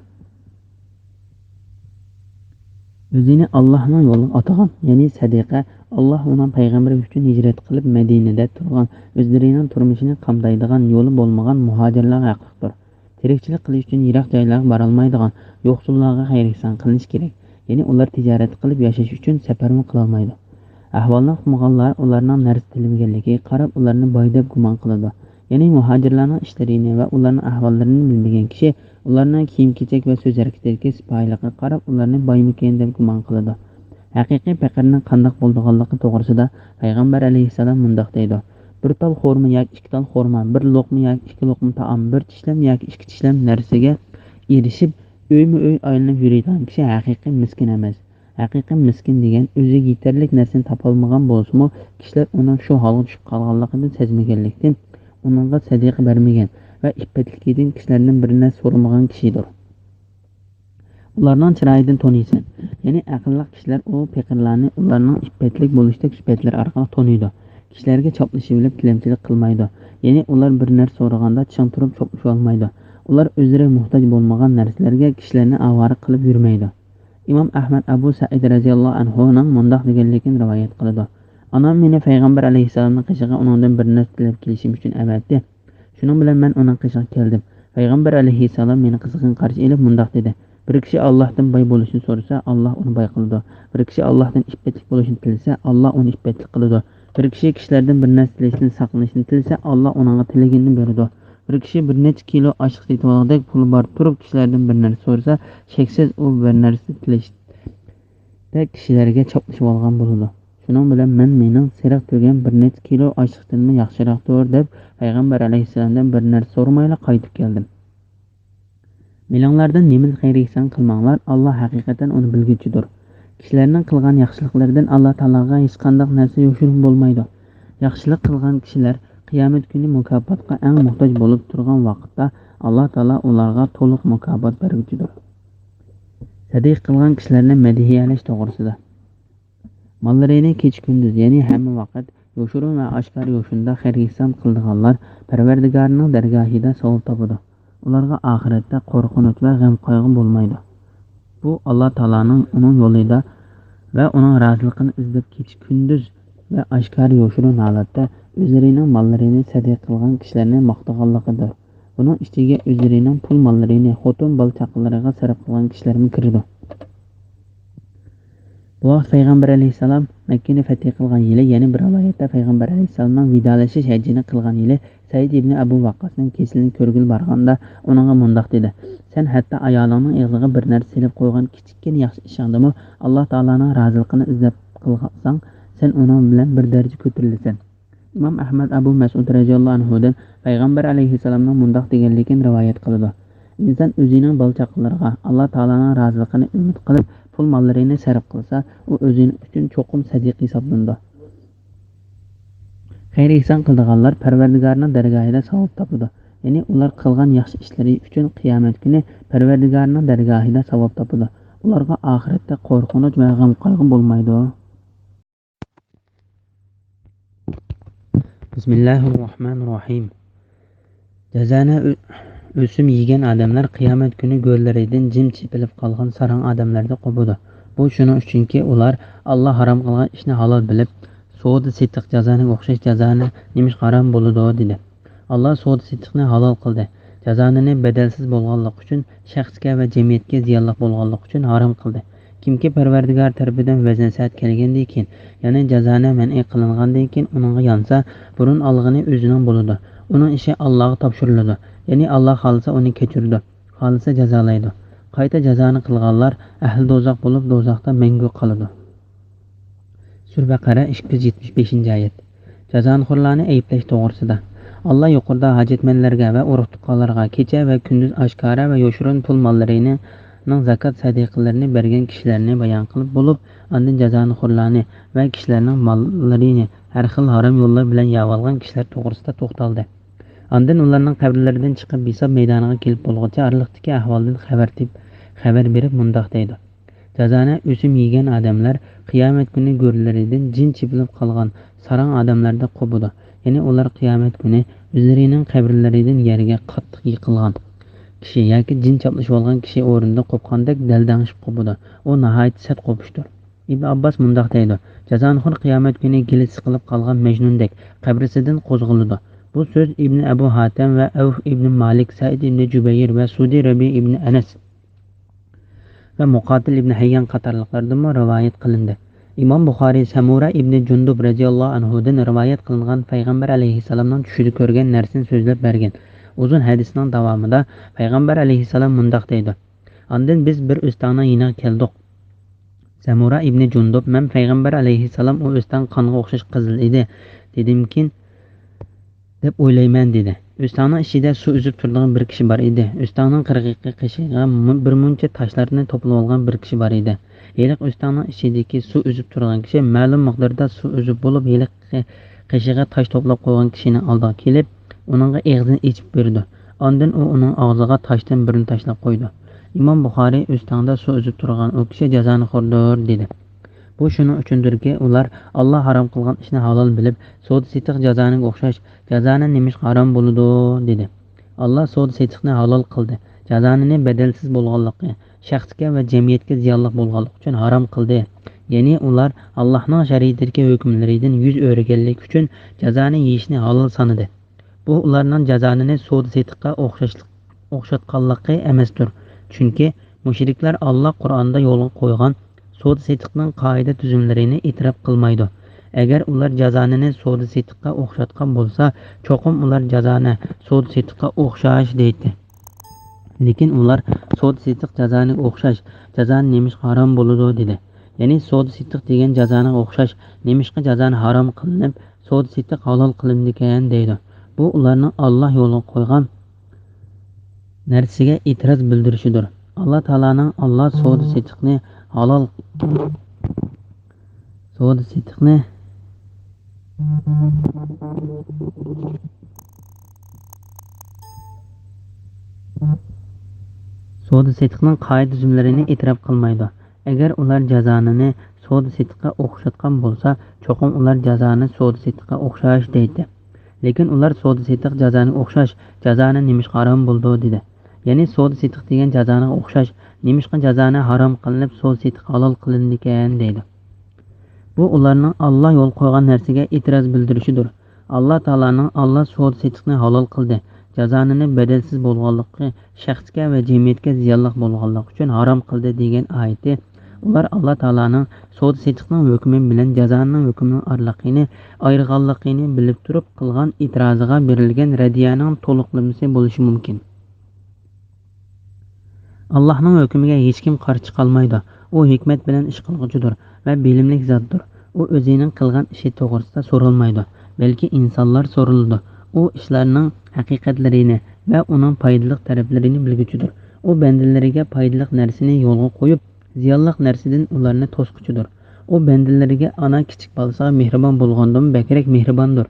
ئۆزىنى ئاللاھنىڭ يولىغا ئاتىغان، يەنى سەدىقە، ئاللاھ ئۇنىڭ پەيغەمبىرى ئۈچۈن ھىجرەت قىلىپ، مەدىنىدە تۇرغان، ئۆزلىرىنىڭ تۇرمۇشىنى قامدايدىغان يولى بولمىغان مۇھاجىرلارغا ھەقلىقتۇر. تىرىكچىلىك قىلىش ئۈچۈن يىراق جايلارغا بارالمايدىغان، يوقسۇللارغا خەير-ئېھسان قىلىش كېرەك. يەنى ئۇلار تىجارەت قىلىپ ياشاش ئۈچۈن سەپەرمۇ قىلالمايدۇ. ئەھۋالنى ئۇقمىغانلار ئۇلارنىڭ نەرسە تىلىمىگەنلىكىگە قاراپ ئۇلارنى باي دەپ گۇمان قىلىدۇ. يەنى مۇھاجىرلارنىڭ ئىشلىرىنى ۋە ئۇلارنىڭ ئەھۋاللىرىنى بىلمىگەن كىشى ئۇلارنىڭ كىيىم-كېچەك ۋە سۆز ھەرىكىتىدىكى سىپايىلىقىغا قاراپ ئۇلارنى بايمىكىن دەپ گۇمان قىلىدۇ. ھەقىقىي پېقىرنىڭ قانداق بولىدىغانلىقى توغرىسىدا پەيغەمبەر ئەلەيھىسسالام مۇنداق دەيدۇ: بىر تال خورما ياكى ئىككى تال خورما، بىر لوقما ياكى ئىككى لوقما تائام، بىر چىشلەم ياكى ئىككى چىشلەم نەرسىگە ئېرىشىپ، ئۆيمۇ ئۆي ئايلىنىپ يۈرىدىغان كىشى ھەقىقىي مىسكىن ئەمەس. ھەقىقىي مىسكىن دېگەن ئۆزىگە يېتەرلىك نەرسىنى تاپالمىغان بولسىمۇ، كىشىلەر ئۇنىڭ شۇ ھالغا چۈشۈپ قالغانلىقىنى سەزمىگەنلىكتىن، ئۇنىڭغا سەدىقە بەرمىگەن ۋە ئىپپەتلىكىدىن كىشىلەردىن بىر نەرسە سورىمىغان كىشىدۇر. ئۇلارنىڭ چىرايىدىن تونۇيسەن. يەنى ئەقىللىق كىشىلەر ئۇ پېقىرلارنى ئۇلارنىڭ ئىپپەتلىك بولۇشتەك سۈپەتلىرى ئارقىلىق تونۇيدۇ. كىشىلەرگە چاپلىشىۋېلىپ تىلەمچىلىك قىلمايدۇ. يەنى ئۇلار بىر نەرسە سورىغاندا چىڭ تۇرۇپ چاپلىشىۋالمايدۇ. ئۇلار ئۆزلىرى موھتاج بولمىغان نەرسىلەرگە كىشىلەرنى ئاۋارە قىلىپ يۈرمەيدۇ. ئىمام ئەھمەد ئەبۇ سەئىد رەزىياللاھۇ ئەنھۇنىڭ مۇنداق دېگەنلىكىنى رىۋايەت قىلىدۇ: ئانام مېنى پەيغەمبەر ئەلەيھىسسالامنىڭ قېشىغا ئۇنىڭدىن بىر نەرسە تىلەپ كېلىشىم ئۈچۈن ئەۋەتتى. شۇنىڭ بىلەن مەن ئۇنىڭ قېشىغا كەلدىم. پەيغەمبەر ئەلەيھىسسالام مېنى قىزغىن قارشى ئېلىپ مۇنداق دېدى: بىر كىشى ئاللاھتىن باي بولۇشنى سورىسا، ئاللاھ ئۇنى باي قىلىدۇ. بىر كىشى ئاللاھتىن ئىپپەتلىك بولۇشنى تىلىسە، ئاللاھ ئۇنى ئىپپەتلىك قىلىدۇ. بىر كىشى كىشىلەردىن بىر نەرسە تىلەشتىن ساقلىنىشنى تىلىسە، ئاللاھ ئۇنىڭغا تىلىگىنىنى بېرىدۇ. بىر كىشى بىر نەچچە كىلو ئاشلىق سېتىۋالغۇدەك پۇلى بار تۇرۇپ، كىشىلەردىن بىر نەرسە سورىسا، شەكسىز ئۇ بىر نەرسە تىلەشتە كىشىلەرگە چاپلىشىۋالغان بولىدۇ. شۇنىڭ بىلەن مەن مېنىڭ سېرىق تۈگەن بىر نەچچە كىلو ئاشلىقتىنمۇ ياخشىراقتۇر، دەپ پەيغەمبەر ئەلەيھىسسالامدىن بىر نەرسە سورىمايلا قايتىپ كەلدىم. مېلىڭلاردىن نېمىلا خەير-ئېھسان قىلماڭلار، ئاللاھ ھەقىقەتەن ئۇنى بىلگۈچىدۇر. كىشىلەرنىڭ قىلغان ياخشىلىقلىرىدىن ئاللاھ تائالاغا ھېچقانداق نەرسە يوشۇرۇن بولمايدۇ. ياخشىلىق قىلغان كىشىلەر قىيامەت كۈنى مۇكاپاتقا ئەڭ موھتاج بولۇپ تۇرغان ۋاقىتتا، ئاللاھ تائالا ئۇلارغا تولۇق مۇكاپات بەرگۈچىدۇر. سەدىقە قىلغان كىشىلەرنى مەدھىيەلەش توغرىسىدا. ماللىرىنى كېچە-كۈندۈز، يەنى ھەممە ۋاقىت يوشۇرۇن ۋە ئاشكارا يوشۇندا خەير-ئېھسان قىلىدىغانلار پەرۋەردىگارىنىڭ دەرگاھىدا ساۋاب تاپىدۇ. ئۇلارغا ئاخىرەتتە قورقۇنچ ۋە غەم-قايغۇ بولمايدۇ. بۇ، ئاللاھ تائالانىڭ ئۇنىڭ يولىدا ۋە ئۇنىڭ رازىلىقىنى ئىزدەپ كېچە-كۈندۈز ۋە ئاشكارا يوشۇرۇن ھالەتتە ئۆزلىرىنىڭ ماللىرىنى سەدىقە قىلغان كىشىلەرنى ماختىغانلىقىدۇر. بۇنىڭ ئىچىگە ئۆزلىرىنىڭ پۇل ماللىرىنى خوتۇن بالا-چاقىلىرىغا سەرپ قىلغان كىشىلەرمۇ كىرىدۇ. بۇ ۋاقىت پەيغەمبەر ئەلەيھىسسالام مەككىنى فەتھى قىلغان يىلى، يەنى بىر رىۋايەتتە پەيغەمبەر ئەلەيھىسسالامنىڭ ۋىدالىشىش ھەججىنى قىلغان يىلى سەئىد ئىبنى ئەبۇ ۋەققاسنىڭ كېسىلىنى كۆرگىلى بارغاندا ئۇنىڭغا مۇنداق دېدى: سەن ھەتتا ئايالىڭنىڭ ئېغىزىغا بىر نەرسە سېلىپ قويغان كىچىككىنە ياخشى ئىشىڭدىمۇ ئاللاھ تائالانىڭ رازىلىقىنى ئىزدەپ قىلساڭ، سەن ئۇنىڭ بىلەن بىر دەرىجە كۆتۈرۈلىسەن. ئىمام ئەھمەد ئەبۇ مەسئۇد رەزىياللاھۇ ئەنھۇدىن پەيغەمبەر ئەلەيھىسسالامنىڭ مۇنداق دېگەنلىكىنى رىۋايەت قىلىدۇ: ئىنسان ئۆزىنىڭ بالا-چاقىلىرىغا ئاللاھ تائالانىڭ رازىلىقىنى ئۈمىد قىلىپ پۇل ماللىرىنى سەرپ قىلسا، ئۇ ئۆزى ئۈچۈن چوقۇم سەدىقە ھېسابلىنىدۇ. خەير-ئېھسان قىلىدىغانلار پەرۋەردىگارىنىڭ دەرگاھىدا ساۋاب تاپىدۇ. يەنى ئۇلار قىلغان ياخشى ئىشلىرى ئۈچۈن قىيامەت كۈنى پەرۋەردىگارىنىڭ دەرگاھىدا ساۋاب تاپىدۇ. ئۇلارغا ئاخىرەتتە قورقۇنچ ۋە غەم-قايغۇ بولمايدۇ. بىسمىللاھىررەھمانىررەھىم. جازانە ئۆ-، ئۆسۈم يېگەن ئادەملەر قىيامەت كۈنى گۆرلىرىدىن جىم چېپىلىپ قالغان ساراڭ ئادەملەردەك قوپىدۇ. بۇ شۇنىڭ ئۈچۈنكى، ئۇلار ئاللا ھارام قىلغان ئىشنى ھالال بىلىپ، سودا-سېتىق جازانىگە ئوخشاش جازانە نېمىشقا ھارام بولىدۇ؟ دېدى. ئاللا سودا-سېتىقنى ھالال قىلدى. جازانىنى بەدەلسىز بولغانلىقى ئۈچۈن، شەخسكە ۋە جەمئىيەتكە زىيانلىق بولغانلىقى ئۈچۈن ھارام قىلدى. كىمكى پەرۋەردىگار تەرىپىدىن ۋەز-نەسىھەت كەلگەندىن كېيىن، يەنى جازانە مەنئى قىلىنغاندىن كېيىن ئۇنىڭغا يانسا، بۇرۇن ئالغىنى ئۆزىنىڭ بولىدۇ. ئۇنىڭ ئىشى ئاللاغا تاپشۇرۇلىدۇ. يەنى ئاللا خالىسا ئۇنى كەچۈرىدۇ، خالىسا جازالايدۇ. قايتا جازانى قىلغانلار ئەھلى دوزاخ بولۇپ، دوزاختا مەڭگۈ قالىدۇ. سۈرە بەقەرە، ئىككى يۈز يەتمىش بەشىنچى ئايەت. جازانىخورلارنى ئەيىبلەش توغرىسىدا. ئاللا يۇقىرىدا ھاجەتمەنلەرگە ۋە ئۇرۇق-تۇغقانلارغا كېچە ۋە كۈندۈز ئاشكارا ۋە يوشۇرۇن پۇل ماللىرىنىڭ زاكات سەدىقىلىرىنى بەرگەن كىشىلەرنى بايان قىلىپ بولۇپ، ئاندىن جازانىخورلارنى ۋە كىشىلەرنىڭ ماللىرىنى ھەر خىل ھارام يوللار بىلەن يەۋالغان كىشىلەر توغرىسىدا توختالدى. ئاندىن ئۇلارنىڭ قەبرىلىرىدىن چىقىپ ھېساب مەيدانىغا كېلىپ بولغۇچە ئارىلىقتىكى ئەھۋالدىن خەۋەر تېپ-، خەۋەر بېرىپ مۇنداق دەيدۇ. جازانە ئۆسۈم يېگەن ئادەملەر قىيامەت كۈنى گۆرلىرىدىن جىن چېپىلىپ قالغان ساراڭ ئادەملەردەك قوپىدۇ. يەنى ئۇلار قىيامەت كۈنى ئۆزلىرىنىڭ قەبرىلىرىدىن يەرگە قاتتىق يىقىلغان كىشى ياكى جىن چاپلىشىۋالغان كىشى ئورنىدا قوپقاندەك دەلدەڭشىپ قوپىدۇ. ئۇ ناھايىتى سەت قوپۇشتۇر. ئىبن ئابباس مۇنداق دەيدۇ: جازانىخور قىيامەت كۈنى گېلى سىقىلىپ قالغان مەجنۇندەك قەبرىسىدىن قوزغىلىدۇ. بۇ سۆز ئىبن ئەبۇ ھاتەم ۋە ئەۋف ئىبن مالىك، سەئىد ئىبن جۇبەير ۋە سۇدى رەبىئ ئىبن ئەنەس ۋە مۇقاتىل ئىبن ھەييان قاتارلىقلاردىنمۇ رىۋايەت قىلىندى. ئىمام بۇخارىي سەمۇرا ئىبنى جۇندۇب رەزىياللاھۇ ئەنھۇدىن رىۋايەت قىلىنغان پەيغەمبەر ئەلەيھىسسالامنىڭ چۈشىدە كۆرگەن نەرسىنى سۆزلەپ بەرگەن ئۇزۇن ھەدىسنىڭ داۋامىدا پەيغەمبەر ئەلەيھىسسالام مۇنداق دەيدۇ: ئاندىن بىز بىر ئۆستەڭنىڭ يېنىغا كەلدۇق. سەمۇرا ئىبنى جۇندۇب: مەن پەيغەمبەر ئەلەيھىسسالام ئۇ ئۆستەڭ قانغا ئوخشاش قىزىل ئىدى، دېدىمكىن، دەپ ئويلايمەن، دېدى. ئۆستەڭنىڭ ئىچىدە سۇ ئۈزۈپ تۇرىدىغان بىر كىشى بار ئىدى. ئۆستەڭنىڭ قىرغىقى قېشىغا مۇ-، بىر مۇنچە تاشلارنى توپلىۋالغان بىر كىشى بار ئىدى. ھېلىقى ئۆستەڭنىڭ ئىچىدىكى سۇ ئۈزۈپ تۇرىدىغان كىشى مەلۇم مىقداردا سۇ ئۈزۈپ بولۇپ، ھېلىقى قېشىغا تاش توپلاپ قويغان كىشىنىڭ ئالدىغا كېلىپ، ئۇنىڭغا ئېغىزىنى ئېچىپ بېرىدۇ. ئاندىن ئۇ ئۇنىڭ ئاغزىغا تاشتىن بىرنى تاشلاپ قويىدۇ. ئىمام بۇخارىي: ئۆستەڭدە سۇ ئۈزۈپ تۇرغان ئۇ كىشى جازانىخوردۇر، دېدى. بۇ شۇنىڭ ئۈچۈندۇركى، ئۇلار ئاللا ھارام قىلغان ئىشنى ھالال بىلىپ، سودا سېتىق جازانىڭغا ئوخشاش، جازانە نېمىشقا ھارام بولىدۇ؟ دېدى. ئاللا سودا سېتىقنى ھالال قىلدى. جازانىنى بەدەلسىز بولغانلىقى، شەخسكە ۋە جەمئىيەتكە زىيانلىق بولغانلىقى ئۈچۈن ھارام قىلدى. يەنى ئۇلار ئاللانىڭ شەرىئىتىدىكى ھۆكۈملىرىدىن يۈز ئۆرۈگەنلىكى ئۈچۈن جازانى يېيىشنى ھالال سانىدى. بۇ ئۇلارنىڭ جازانىنى سودا سېتىققا ئوخشاشلىق، ئوخشاتقانلىقى ئەمەستۇر. چۈنكى مۇشرىكلار ئاللا قۇرئاندا يولغا قويغان سودا سېتىقنىڭ قائىدە تۈزۈملىرىنى ئېتىراپ قىلمايدۇ. ئەگەر ئۇلار جازانىنى سودا سېتىققا ئوخشاتقان بولسا، چوقۇم ئۇلار جازانە سودا سېتىققا ئوخشاش دەيتتى. لېكىن ئۇلار سودا سېتىق جازانىغا ئوخشاش، جازانى نېمىشقا ھارام بولىدۇ؟ دېدى. يەنى سودا سېتىق دېگەن جازانىغا ئوخشاش، نېمىشقا جازانى ھارام قىلىنىپ، سودا سېتىق ھالال قىلىنىدىكەن دەيدۇ. بۇ ئۇلارنىڭ ئاللا يولغا قويغان نەرسىگە ئېتىراز بىلدۈرۈشىدۇر. ئاللا تائالانىڭ، ئاللا سودا سېتىقنى ھالال، سودا سېتىقنى، سودا سېتىقنىڭ قائىدە تۈزۈملىرىنى ئېتىراپ قىلمايدۇ. ئەگەر ئۇلار جازانىنى سودا سېتىققا ئوخشاتقان بولسا، چوقۇم ئۇلار جازانى سودا سېتىققا ئوخشاش دەيتتى. لېكىن ئۇلار سودا سېتىق جازانىغا ئوخشاش، جازانى نېمىشقا ھارام بولىدۇ دېدى. يەنى سودا سېتىق دېگەن جازانىغا ئوخشاش، نېمىشقا جازانى ھارام قىلىنىپ سودا سېتىق ھالال قىلىنىدىكەن دەيدۇ. بۇ ئۇلارنىڭ ئاللا يول قويغان نەرسىگە ئېتىراز بىلدۈرۈشىدۇر. ئاللا تائالانىڭ، ئاللا سودا سېتىقنى ھالال قىلدى، جازانىنى بەدەلسىز بولغانلىقى، شەخسكە ۋە جەمئىيەتكە زىيانلىق بولغانلىقى ئۈچۈن ھارام قىلدى دېگەن ئايىتى، ئۇلار ئاللا تائالانىڭ سودا سېتىقنىڭ ھۆكمى بىلەن جازانىڭ ھۆكمىنىڭ ئارىلىقىنى ئايرىغانلىقىنى بىلىپ تۇرۇپ قىلغان ئېتىرازىغا بېرىلگەن رەددىيەنىڭ تولۇقلىمىسى بولۇشى مۇمكىن. ئاللاھنىڭ ھۆكمىگە ھېچكىم قارشى چىقالمايدۇ. ئۇ ھېكمەت بىلەن ئىش قىلغۇچىدۇر ۋە بىلىملىك زاتتۇر. ئۇ ئۆزىنىڭ قىلغان ئىشى توغرىسىدا سورالمايدۇ، بەلكى ئىنسانلار سورىلىدۇ. ئۇ ئىشلارنىڭ ھەقىقەتلىرىنى ۋە ئۇنىڭ پايدىلىق تەرەپلىرىنى بىلگۈچىدۇر. ئۇ بەندىلىرىگە پايدىلىق نەرسىنى يولغا قويۇپ، زىيانلىق نەرسىدىن ئۇلارنى توسقۇچىدۇر. ئۇ بەندىلىرىگە ئانا كىچىك بالىسىغا مېھرىبان بولغاندىنمۇ بەكرەك مېھرىباندۇر.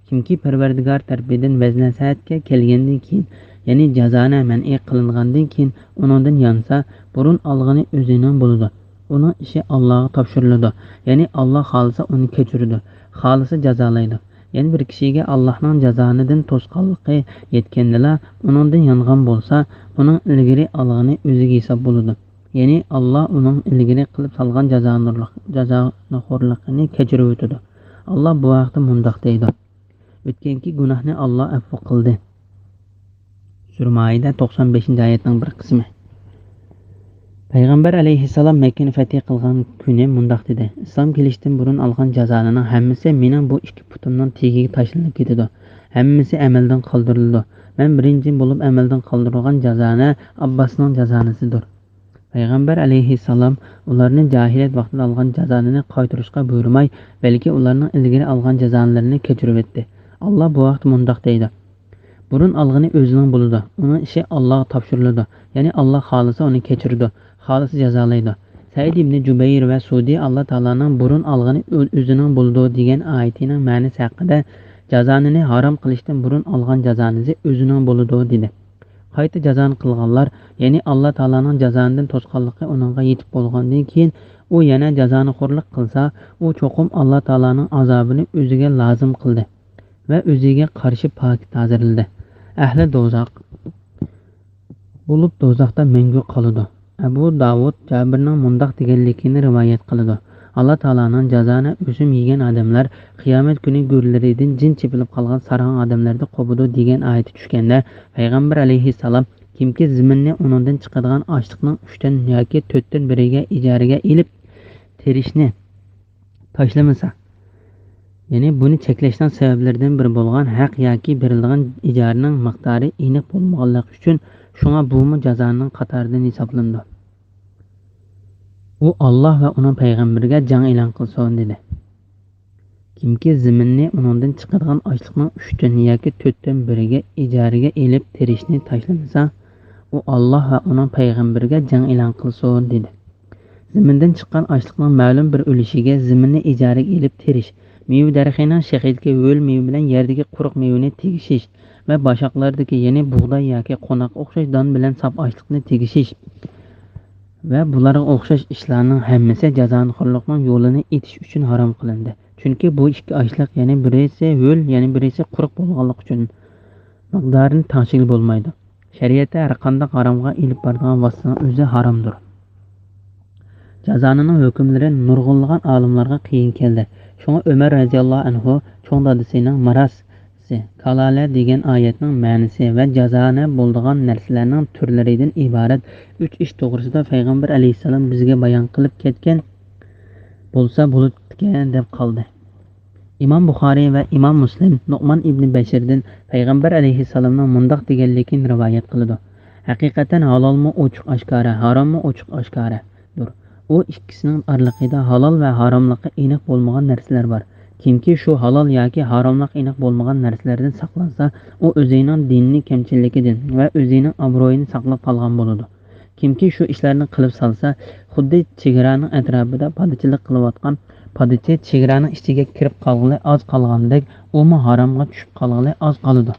كىمكى پەرۋەردىگار تەرىپىدىن ۋەز-نەسىھەتكە كەلگەندىن كېيىن، يەنى جازانە مەنئى قىلىنغاندىن كېيىن ئۇنىڭدىن يانسا، بۇرۇن ئالغىنى ئۆزىنىڭ بولىدۇ. ئۇنىڭ ئىشى ئاللاغا تاپشۇرۇلىدۇ، يەنى ئاللا خالىسا ئۇنى كەچۈرىدۇ، خالىسا جازالايدۇ. يەنە بىر كىشىگە ئاللاھنىڭ جازانىدىن توسقانلىقى يەتكەندىلا، ئۇنىڭدىن يانغان بولسا، ئۇنىڭ ئىلگىرى ئالغىنى ئۆزىگە ھېساب بولىدۇ. يەنى ئاللا ئۇنىڭ ئىلگىرى قىلىپ سالغان جازانىرلىق-، جازانىخورلۇقىنى كەچۈرۈۋېتىدۇ. ئاللا بۇ ھەقتە مۇنداق دەيدۇ: ئۆتكەنكى گۇناھنى ئاللا ئەپۇ قىلدى. سۈرە مائىدە، توقسان بەشىنچى ئايەتنىڭ بىر قىسمى. پەيغەمبەر ئەلەيھىسسالام مەككىنى فەتھى قىلغان كۈنى مۇنداق دېدى: ئىسلام كېلىشتىن بۇرۇن ئالغان جازانىنىڭ ھەممىسى مېنىڭ بۇ ئىككى پۇتۇمنىڭ تېگىگە تاشلىنىپ كېتىدۇ. ھەممىسى ئەمەلدىن قالدۇرۇلىدۇ. مەن بىرىنچى بولۇپ ئەمەلدىن قالدۇرۇلغان جازانە ئابباسنىڭ جازانىسىدۇر. پەيغەمبەر ئەلەيھىسسالام ئۇلارنى جاھىلىيەت ۋاقتىدا ئالغان جازانىنى قايتۇرۇشقا بۇيرۇماي، بەلكى ئۇلارنىڭ ئىلگىرى ئالغان جازانىلىرىنى كەچۈرۈۋەتتى. ئاللا بۇ ھەقتە مۇنداق دەيدۇ: بۇرۇن ئالغىنى ئۆزىنىڭ بولىدۇ، ئۇنىڭ ئىشى ئاللاغا تاپشۇرۇلىدۇ، يەنى ئاللا خالىسا ئۇنى كەچۈرىدۇ، خالىسا جازالايدۇ. سەئىد ئىبنى جۇبەير ۋە سۇدى ئاللا تائالانىڭ بۇرۇن ئالغىنى ئۆ-، ئۆزىنىڭ بولىدۇ دېگەن ئايىتىنىڭ مەنىسى ھەققىدە، جازانىنى ھارام قىلىشتىن بۇرۇن ئالغان جازانىسى ئۆزىنىڭ بولىدۇ دېدى. قايتا جازانى قىلغانلار، يەنى ئاللا تائالانىڭ جازانىدىن توسقانلىقى ئۇنىڭغا يېتىپ بولغاندىن كېيىن، ئۇ يەنە جازانىخورلۇق قىلسا، ئۇ چوقۇم ئاللا تائالانىڭ ئازابىنى ئۆزىگە لازىم قىلدى. ۋە ئۆزىگە قارشى پاكىت ھازىرلىدى. ئەھلى دوزاخ بولۇپ، دوزاختا مەڭگۈ قالىدۇ. ئەبۇ داۋۇد جابىرنىڭ مۇنداق دېگەنلىكىنى رىۋايەت قىلىدۇ: «ئاللا تائالانىڭ جازانى ئۆسۈم يېگەن ئادەملەر قىيامەت كۈنى گۆرلىرىدىن جىن چېپىلىپ قالغان ساراڭ ئادەملەردە قوپىدۇ» دېگەن ئايىتى چۈشكەندە، پەيغەمبەر ئەلەيھىسسالام: «كىمكى زېمىننى ئۇنىڭدىن چىقىدىغان ئاشلىقنىڭ ئۈچتىن ياكى تۆتتىن بىرىگە ئىجارىگە ئېلىپ، تېرىشنى تاشلىمىسا»، يەنى بۇنى چەكلەشنىڭ سەۋەبلىرىدىن بىرى بولغان ھەق ياكى بېرىلىدىغان ئىجارىنىڭ مىقدارى ئېنىق بولمىغانلىقى ئۈچۈن، شۇڭا بۇمۇ جازانىڭ قاتارىدىن ھېسابلىنىدۇ. ئۇ ئاللا ۋە ئۇنىڭ پەيغەمبىرىگە جەڭ ئېلان قىلسۇن، دېدى. كىمكى زېمىننى ئۇنىڭدىن چىقىدىغان ئاشلىقنىڭ ئۈچتىن ياكى تۆتتىن بىرىگە ئىجارىگە ئېلىپ تېرىشنى تاشلىمىسا، ئۇ ئاللا ۋە ئۇنىڭ پەيغەمبىرىگە جەڭ ئېلان قىلسۇن، دېدى. زېمىندىن چىققان ئاشلىقنىڭ مەلۇم بىر ئۈلۈشىگە زېمىننى ئىجارىگە ئېلىپ تېرىش، مېۋە دەرىخىنىڭ شېخىدىكى ھۆل مېۋە بىلەن يەردىكى قۇرۇق مېۋىنى تېگىشىش ۋە باشاقلاردىكى، يەنى بۇغداي ياكى قوناققا ئوخشاش دان بىلەن ساپ ئاشلىقنى تېگىشىش ۋە بۇلارغا ئوخشاش ئىشلارنىڭ ھەممىسى جازانىخورلۇقنىڭ يولىنى ئېتىش ئۈچۈن ھارام قىلىندى. چۈنكى بۇ ئىككى ئاشلىق، يەنى بىرسى ھۆل، يەنە بىرسى قۇرۇق بولغانلىقى ئۈچۈن، مىقدارىنى تەڭشىگىلى بولمايدۇ. شەرىئەتتە ھەر قانداق ھارامغا ئېلىپ بارىدىغان ۋاسىتىنىڭ ئۆزى ھارامدۇر. جازانىنىڭ ھۆكۈملىرى نۇرغۇنلىغان ئالىملارغا قىيىن كەلدى. شۇڭا ئۆمەر رەزىياللاھۇ ئەنھۇ چوڭ دادىسىنىڭ مىراسى، كالالە دېگەن ئايەتنىڭ مەنىسى ۋە جازانە بولىدىغان نەرسىلەرنىڭ تۈرلىرىدىن ئىبارەت ئۈچ ئىش توغرىسىدا پەيغەمبەر ئەلەيھىسسالام بىزگە بايان قىلىپ كەتكەن بولسا بولۇپتىكەن دەپ قالدى. ئىمام بۇخارىي ۋە ئىمام مۇسلىم نۇئمان ئىبنى بەشىردىن پەيغەمبەر ئەلەيھىسسالامنىڭ مۇنداق دېگەنلىكىنى رىۋايەت قىلىدۇ: «ھەقىقەتەن ھالالمۇ ئوچۇق ئاشكارا، ھاراممۇ ئوچۇق ئاشكارادۇر. ئۇ ئىككىسىنىڭ ئارىلىقىدا ھالال ۋە ھاراملىقى ئېنىق بولمىغان نەرسىلەر بار. كىمكى شۇ ھالال ياكى ھاراملىق ئېنىق بولمىغان نەرسىلەردىن ساقلانسا، ئۇ ئۆزىنىڭ دىنىنى كەمچىللىكىدىن ۋە ئۆزىنىڭ ئابرۇيىنى ساقلاپ قالغان بولىدۇ. كىمكى شۇ ئىشلارنى قىلىپ سالسا، خۇددى چېگرانىڭ ئەتراپىدا پادىچىلىق قىلىۋاتقان پادىچى چېگرانىڭ ئىچىگە كىرىپ قالغىلى ئاز قالغاندەك، ئۇمۇ ھارامغا چۈشۈپ قالغىلى ئاز قالىدۇ.»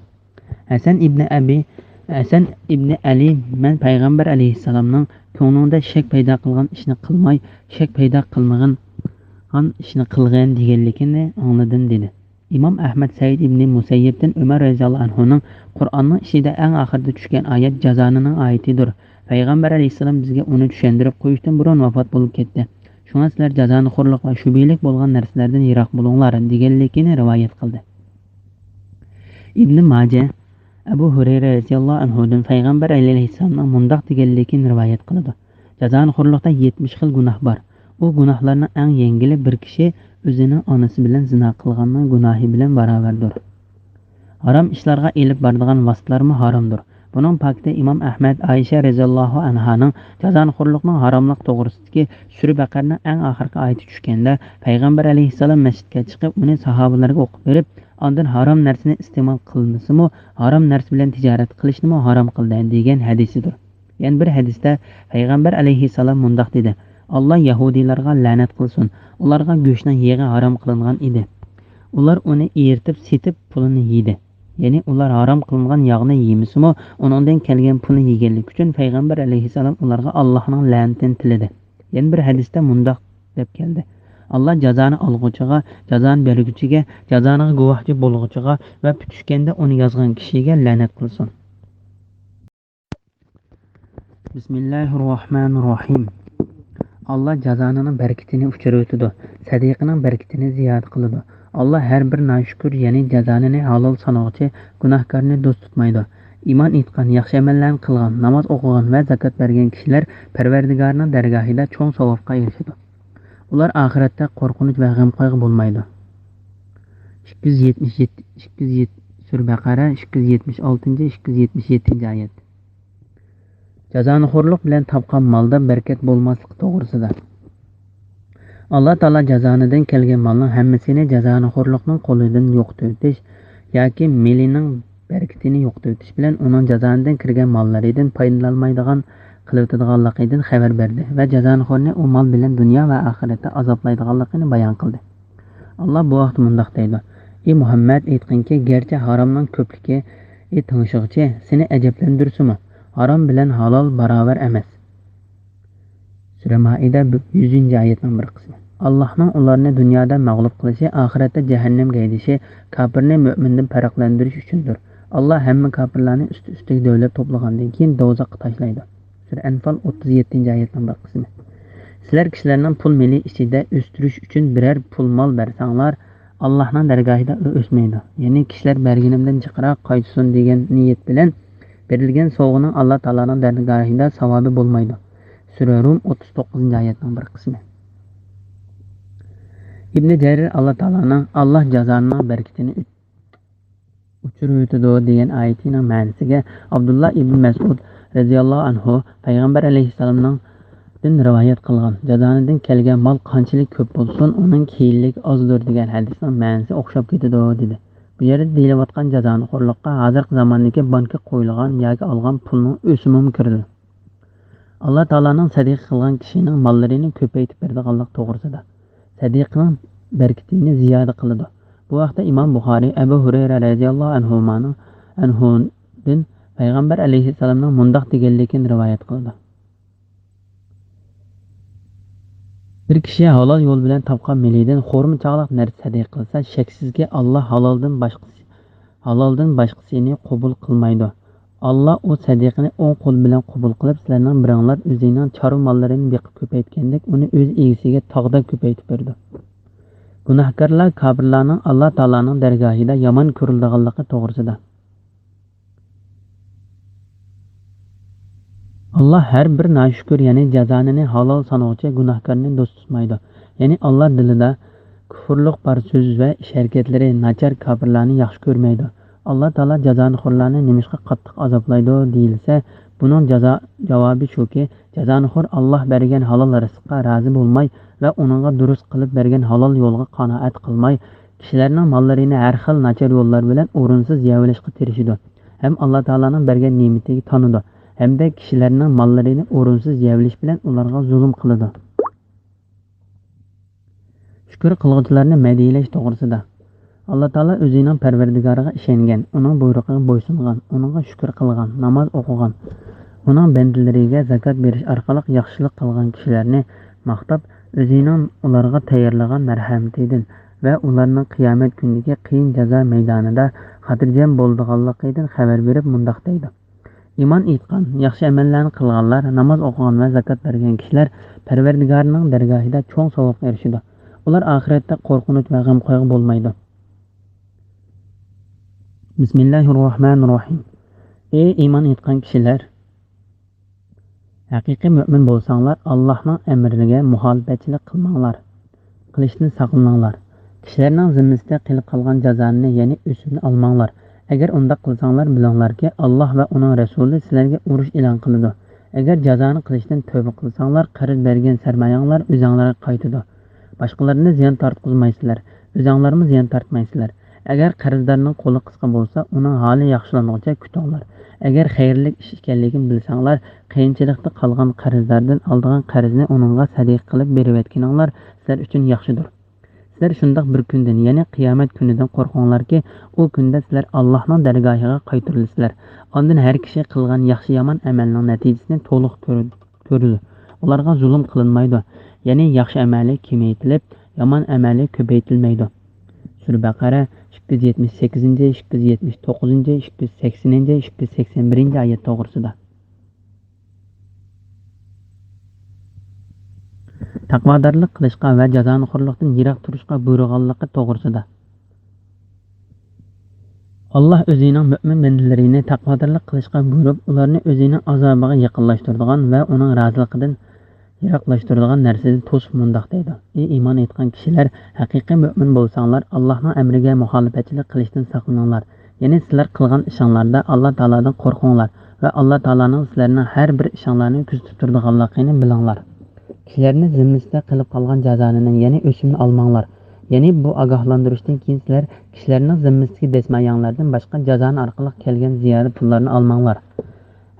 ھەسەن ئىبنى ئەبى، ھەسەن ئىبنى ئەلى: «مەن پەيغەمبەر ئەلەيھىسسالامنىڭ كۆڭلۈڭدە شەك پەيدا قىلغان ئىشنى قىلماي، شەك پەيدا قىلمىغان ئىشنى قىلغىن دېگەنلىكىنى ئاڭلىدىم» دېدى. ئىمام ئەھمەد سەئىد ئىبنى مۇسەييىبتىن ئۆمەر رەزىياللاھۇ ئەنھۇنىڭ: «قۇرئاننىڭ ئىچىدە ئەڭ ئاخىرىدا چۈشكەن ئايەت جازانىنىڭ ئايىتىدۇر. پەيغەمبەر ئەلەيھىسسالام بىزگە ئۇنى چۈشەندۈرۈپ قويۇشتىن بۇرۇن ۋاپات بولۇپ كەتتى. شۇڭا سىلەر جازانىخورلۇق ۋە شۈبھىلىك بولغان نەرسىلەردىن يىراق بولۇڭلار» دېگەنلىكىنى رىۋايەت قىلدى. ئىبنى ماجە ئەبۇ ھۇرەيرە رەزىياللاھۇ ئەنھۇدىن پەيغەمبەر ئەلەيھىسسالامنىڭ مۇنداق دېگەنلىكىنى رىۋايەت قىلىدۇ: «جازانىخورلۇقتا يەتمىش خىل گۇناھ بار. ئۇ گۇناھلارنىڭ ئەڭ يەڭگىلى بىر كىشى ئۆزىنىڭ ئانىسى بىلەن زىنا قىلغاننىڭ گۇناھى بىلەن باراۋەردۇر. ھارام ئىشلارغا ئېلىپ بارىدىغان ۋاسىتىلەرمۇ ھارامدۇر.» بۇنىڭ پاكىتى ئىمام ئەھمەد ئائىشە رەزىياللاھۇ ئەنھانىڭ جازانىخورلۇقنىڭ ھاراملىق توغرىسىدىكى سۈرە بەقەرىنىڭ ئەڭ ئاخىرقى ئايىتى چۈشكەندە، پەيغەمبەر ئەلەيھىسسالام مەسچىتكە چىقىپ، ئۇنى ساھابىلەرگە ئوقۇپ بېرىپ، ئاندىن ھارام نەرسىنى ئىستېمال قىلمىسىمۇ، ھارام نەرسە بىلەن تىجارەت قىلىشنىمۇ ھارام قىلدى دېگەن ھەدىسىدۇر. يەنە بىر ھەدىستە پەيغەمبەر ئەلەيھىسسالام مۇنداق دېدى: «ئاللا يەھۇدىيلارغا لەنەت قىلسۇن، ئۇلارغا گۆشنىڭ يېغى ھارام قىلىنغان ئىدى. ئۇلار ئۇنى ئېرىتىپ سېتىپ پۇلىنى يېدى.» يەنى ئۇلار ھارام قىلىنغان ياغنى يېمىسىمۇ، ئۇنىڭدىن كەلگەن پۇلنى يېگەنلىكى ئۈچۈن پەيغەمبەر ئەلەيھىسسالام ئۇلارغا ئاللاھنىڭ لەنىتىنى تىلىدى. يەنە بىر ھەدىستە مۇنداق دەپ كەلدى: «ئاللا جازانى ئالغۇچىغا، جازانى بەرگۈچىگە، جازانىغا گۇۋاھچى بولغۇچىغا ۋە پۈتۈشكەندە ئۇنى يازغان كىشىگە لەنەت قىلسۇن.» بىسمىللاھىررەھمانىررەھىم. ئاللا جازانىنىڭ بەرىكىتىنى ئۆچۈرۈۋېتىدۇ، سەدىقىنىڭ بەرىكىتىنى زىيادە قىلىدۇ. ئاللا ھەر بىر ناشۈكۈر، يەنى جازانىنى ھالال سانىغۇچى گۇناھكارنى دوست تۇتمايدۇ. ئىمان ئېيتقان، ياخشى ئەمەللەرنى قىلغان، ناماز ئوقۇغان ۋە زاكات بەرگەن كىشىلەر پەرۋەردىگارىنىڭ دەرگاھىدا چوڭ ساۋابقا ئېرىشىدۇ. ئۇلار ئاخىرەتتە قورقۇنچ ۋە غەم-قايغۇ بولمايدۇ. ئىككى يۈز يەتمىش يەتتە، ئىككى يۈز يەتتە، سۈرە بەقەرە، ئىككى يۈز يەتمىش ئالتىنچى، ئىككى يۈز يەتمىش يەتتىنچى ئايەت. جازانىخورلۇق بىلەن تاپقان مالدا بەرىكەت بولماسلىقى توغرىسىدا. ئاللا تائالا جازانىدىن كەلگەن مالنىڭ ھەممىسىنى جازانىخورلۇقنىڭ قولىدىن يوقىتىۋېتىش ياكى مېلىنىڭ بەرىكىتىنى يوقىتىۋېتىش بىلەن ئۇنىڭ جازانىدىن كىرگەن ماللىرىدىن پايدىلانمايدىغان قىلىۋېتىدىغانلىقىدىن خەۋەر بەردى ۋە جازانىخورنى ئۇ مال بىلەن دۇنيا ۋە ئاخىرەتتە ئازابلايدىغانلىقىنى بايان قىلدى. ئاللا بۇ ھەقتە مۇنداق دەيدۇ: «ئى مۇھەممەد، ئېيتقىنكى، گەرچە ھارامنىڭ كۆپلۈكى تىڭشىغۇچى سېنى ئەجەبلەندۈرسىمۇ، ھارام بىلەن ھالال باراۋەر ئەمەس.» سۈرە مائىدە، يۈزىنچى ئايەتنىڭ بىر قىسمى. ئاللاھنىڭ ئۇلارنى دۇنيادا مەغلۇپ قىلىشى، ئاخىرەتتە جەھەننەمگە ھەيدىشى كاپىرنى مۆمىندىن پەرقلەندۈرۈش ئۈچۈندۇر. ئاللاھ ھەممە كاپىرلارنى ئۈست-ئۈستىگە دۆۋىلەپ توپلىغاندىن كېيىن دوزاخقا تاشلايدۇ. سۈرە ئەنفال، ئوتتۇز يەتتىنچى ئايەتنىڭ بىر قىسمى. سىلەر كىشىلەرنىڭ پۇل مېلى ئىچىدە ئۆستۈرۈش ئۈچۈن بىرەر پۇل مال بەرسەڭلار، ئاللاھنىڭ دەرگاھىدا ئۇ ئۆسمەيدۇ. يەنى كىشىلەر بەرگىنىمدىن جىقراق قايتسۇن دېگەن نىيەت بىلەن بېرىلگەن سوۋغىنىڭ ئاللا تائالانىڭ دەرگاھىدا ساۋابى بولمايدۇ. سۈرە رۇم، ئوتتۇز توققۇزىنچى ئايەتنىڭ بىر قىسمى. ئىبنى جەرىر ئاللا تائالانىڭ «ئاللا جازانىڭ بەرىكىتىنى ئۆچ-، ئۆچۈرۈۋېتىدۇ» دېگەن ئايىتىنىڭ مەنىسىگە ئابدۇللا ئىبنى مەسئۇد رەزىياللاھۇ ئەنھۇ پەيغەمبەر ئەلەيھىسسالامنىڭدىن رىۋايەت قىلغان، «جازانىدىن كەلگەن مال قانچىلىك كۆپ بولسۇن، ئۇنىڭ كېيىنلىكى ئازدۇر» دېگەن ھەدىسنىڭ مەنىسى ئوخشاپ كېتىدۇ، دېدى. بۇ يەردە دېيىلىۋاتقان جازانىخورلۇققا ھازىرقى زاماندىكى بانكا قويۇلغان ياكى ئالغان پۇلنىڭ ئۆسۈمىمۇ كىرىدۇ. ئاللا تائالانىڭ سەدىقە قىلغان كىشىنىڭ ماللىرىنى كۆپەيتىپ بېرىدىغانلىق توغرىسىدا، سەدىقىنىڭ بەرىكىتىنى زىيادە قىلىدۇ. بۇ ھەقتە ئىمام بۇخارىي ئەبۇ ھۇرەيرە رەزىياللاھۇ ئەنھۇمانىڭ، ئەنھۇدىن پەيغەمبەر ئەلەيھىسسالامنىڭ مۇنداق دېگەنلىكىنى رىۋايەت قىلىدۇ: بىر كىشى ھالال يول بىلەن تاپقان مېلىدىن خورما چاغلىق نەرسە سەدىقە قىلسا، شەكسىزكى، ئاللا ھالالدىن باشقىسى ھالالدىن باشقىسىنى قوبۇل قىلمايدۇ. ئاللا ئۇ سەدىقىنى ئوڭ قول بىلەن قوبۇل قىلىپ، سىلەرنىڭ بىرىڭلار ئۆزىنىڭ چارۋا ماللىرىنى بېقىپ كۆپەيتكەندەك، ئۇنى ئۆز ئىگىسىگە تاغدەك كۆپەيتىپ بېرىدۇ. گۇناھكارلار كاپىرلارنىڭ ئاللا تائالانىڭ دەرگاھىدا يامان كۆرۈلىدىغانلىقى توغرىسىدا. ئاللا ھەر بىر ناشۈكۈر، يەنى جازانىنى ھالال سانىغۇچى گۇناھكارنى دوست تۇتمايدۇ. يەنى ئاللا دىلىدا كۇفۇرلۇق بار سۆز ۋە ئىش ھەرىكەتلىرى ناچار كاپىرلارنى ياخشى كۆرمەيدۇ. ئاللا تائالا جازانىخورلارنى نېمىشقا قاتتىق ئازابلايدۇ دېيىلسە، بۇنىڭ جازا، جاۋابى شۇكى، جازانىخور ئاللا بەرگەن ھالال رىزىققا رازى بولماي ۋە ئۇنىڭغا دۇرۇس قىلىپ بەرگەن ھالال يولغا قانائەت قىلماي، كىشىلەرنىڭ ماللىرىنى ھەر خىل ناچار يوللار بىلەن ئورۇنسىز يەۋېلىشقا تىرىشىدۇ ھەم ئاللا تائالانىڭ بەرگەن نېمىتىگە تانىدۇ ھەمدە كىشىلەرنىڭ ماللىرىنى ئورۇنسىز يەۋېلىش بىلەن ئۇلارغا زۇلۇم قىلىدۇ. شۈكۈر قىلغۇچىلارنى مەدھىيلەش توغرىسىدا. ئاللا تائالا ئۆزىنىڭ پەرۋەردىگارىغا ئىشەنگەن، ئۇنىڭ بۇيرۇقىغا بويسۇنغان، ئۇنىڭغا شۈكۈر قىلغان، ناماز ئوقۇغان، ئۇنىڭ بەندىلىرىگە زاكات بېرىش ئارقىلىق ياخشىلىق قىلغان كىشىلەرنى ماختاپ، ئۆزىنىڭ ئۇلارغا تەييارلىغان مەرھەمىتىدىن ۋە ئۇلارنىڭ قىيامەت كۈنىدىكى قىيىن جازا مەيدانىدا خاتىرجەم بولىدىغانلىقىدىن خەۋەر بېرىپ مۇنداق دەيدۇ: ئىمان ئېيتقان، ياخشى ئەمەللەرنى قىلغانلار، ناماز ئوقۇغان ۋە زاكات بەرگەن كىشىلەر پەرۋەردىگارىنىڭ دەرگاھىدا چوڭ ساۋابقا ئېرىشىدۇ. ئۇلار ئاخىرەتتە قورقۇنچ ۋە غەمخورغا بولمايدۇ. بىسمىللاھىررەھمانىررەھىم. ئەي ئىمان ئېيتقان كىشىلەر! ھەقىقىي مۆمىن بولساڭلار، ئاللاھنىڭ ئەمرىگە مۇخالىپەتچىلىك قىلماڭلار، قىلىشتىن ساقلىنىڭلار. كىشىلەرنىڭ زىممىسىدە قېلىپ قالغان جازانى، يەنى ئۆسۈمنى ئالماڭلار. ئەگەر ئۇنداق قىلساڭلار، بىلىڭلاركى، ئاللاھ ۋە ئۇنىڭ رەسۇلى سىلەرگە ئۇرۇش ئېلان قىلىدۇ. ئەگەر جازانى قىلىشتىن تەۋبە قىلساڭلار، قەرز بەرگەن سەرمايەڭلار ئۆزەڭلارغا قايتىدۇ. باشقىلارنى زىيان تارتقۇزمايسىلەر، ئۆزەڭلارمۇ زىيان تارتمايسىلەر. ئەگەر قەرزدارنىڭ قولى قىسقا بولسا، ئۇنىڭ ھالى ياخشىلانغۇچە كۈتۈڭلار. ئەگەر خەيرلىك ئىش ئىكەنلىكىنى بىلسەڭلار، قىيىنچىلىقتا قالغان قەرزداردىن ئالىدىغان قەرزنى ئۇنىڭغا سەدىقە قىلىپ بېرىۋەتكىنىڭلار سىلەر ئۈچۈن ياخشىدۇر. سىلەر شۇنداق بىر كۈندىن، يەنى قىيامەت كۈنىدىن قورقۇڭلاركى، ئۇ كۈندە سىلەر ئاللاھنىڭ دەرگاھىغا قايتۇرۇلىسىلەر. ئاندىن ھەر كىشى قىلغان ياخشى-يامان ئەمەلنىڭ نەتىجىسىنى تولۇق كۆرىدۇ. كۆرىدۇ. ئۇلارغا زۇلۇم قىلىنمايدۇ. يەنى ياخشى ئەمەلى كېمەيتىلىپ، يامان ئەمەلى كۆپەيتىلمەيدۇ. سۈرە بەقەرە، ئىككى يۈز يەتمىش سەككىزىنچى، ئىككى يۈز يەتمىش توققۇزىنچى، ئىككى يۈز سەكسىنىنچى، ئىككى يۈز سەكسەن بىرىنچى ئايەت توغرىسىدا. تەقۋادارلىق قىلىشقا ۋە جازانىخورلۇقتىن يىراق تۇرۇشقا بۇيرۇغانلىقى توغرىسىدا. ئاللاھ ئۆزىنىڭ مۆمىن بەندىلىرىنى تەقۋادارلىق قىلىشقا بۇيرۇپ، ئۇلارنى ئۆزىنىڭ ئازابىغا يېقىنلاشتۇرىدىغان ۋە ئۇنىڭ رازىلىقىدىن يىراقلاشتۇرىدىغان نەرسىدىن توسۇپ مۇنداق دەيدۇ: ئى ئىمان ئېيتقان كىشىلەر، ھەقىقىي مۆمىن بولساڭلار، ئاللاھنىڭ ئەمرىگە مۇخالىپەتچىلىك قىلىشتىن ساقلىنىڭلار. يەنى سىلەر قىلغان ئىشىڭلاردا ئاللا تائالادىن قورقۇڭلار ۋە ئاللا تائالانىڭ سىلەرنىڭ ھەر بىر ئىشىڭلارنى كۆزىتىپ تۇرىدىغانلىقىنى بىلىڭلار. كىشىلەرنى زىممىسىدە قېلىپ قالغان جازانىنى، يەنى ئۆسۈمنى ئالماڭلار. يەنى بۇ ئاگاھلاندۇرۇشتىن كېيىن سىلەر كىشىلەرنىڭ زىممىسىدىكى دەسمايەڭلاردىن باشقا جازانە ئارقىلىق كەلگەن زىيادە پۇللارنى ئالماڭلار.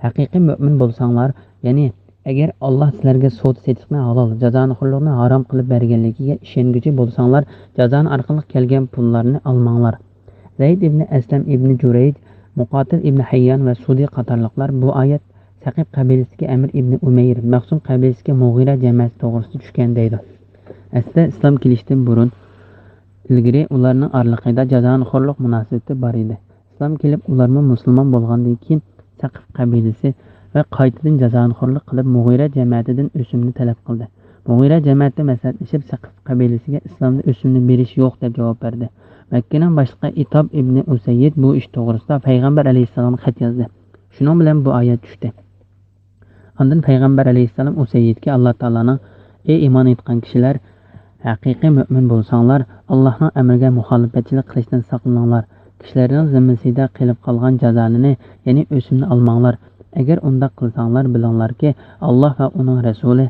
ھەقىقىي مۆمىن بولساڭلار، يەنى ئەگەر ئاللاھ سىلەرگە سودا-سېتىقنى ھالال، جازانىخورلۇقنى ھارام قىلىپ بەرگەنلىكىگە ئىشەنگۈچى بولساڭلار، جازانە ئارقىلىق كەلگەن پۇللارنى ئالماڭلار. زەيد ئىبنى ئەسلەم ئىبنى جۇرەيج، مۇقاتىل ئىبنى ھەييان ۋە سۇدى قاتارلىقلار بۇ ئايەت سەقىپ قەبىلىسىدىكى ئەمىر ئىبنى ئۇمەير، مەخزۇم قەبىلىسىدىكى مۇغىرە جەمەتى توغرىسىدا چۈشكەن دەيدۇ. ئەسلىدە ئىسلام كېلىشتىن بۇرۇن، ئىلگىرى ئۇلارنىڭ ئارىلىقىدا جازانىخورلۇق مۇناسىۋىتى بار ئىدى. ئىسلام كېلىپ، ئۇلارمۇ مۇسۇلمان بولغاندىن كېيىن، سەقىف قەبىلىسى ۋە قايتىدىن جازانىخورلۇق قىلىپ، مۇغىرە جەمەتىدىن ئۆسۈمنى تەلەپ قىلدى. مۇغىرە جەمەتى مەسلىھەتلىشىپ، سەقىف قەبىلىسىگە ئىسلامدا ئۆسۈمنى بېرىش يوق، دەپ جاۋاب بەردى. مەككىنىڭ باشلىقى ئىتاب ئىبنى ئۇسەييىد بۇ ئىش توغرىسىدا پەيغەمبەر ئەلەيھىسسالامغا خەت يازدى. شۇنىڭ بىلەن بۇ ئايەت چۈشتى. ئاندىن پەيغەمبەر ئەلەيھىسسالام ئۇسەييىدكە ئاللا تائالانىڭ، ئەي ئىمان ئېيتقان كىشىلەر، ھەقىقىي مۆمىن بولساڭلار، ئاللانىڭ ئەمرىگە مۇخالىپەتچىلىك قىلىشتىن ساقلىنىڭلار. كىشىلەرنىڭ زىممىسىدە قېلىپ قالغان جازانىنى، يەنى ئۆسۈمنى ئالماڭلار. ئەگەر ئۇنداق قىلساڭلار، بىلىڭلاركى، ئاللا ۋە ئۇنىڭ رەسۇلى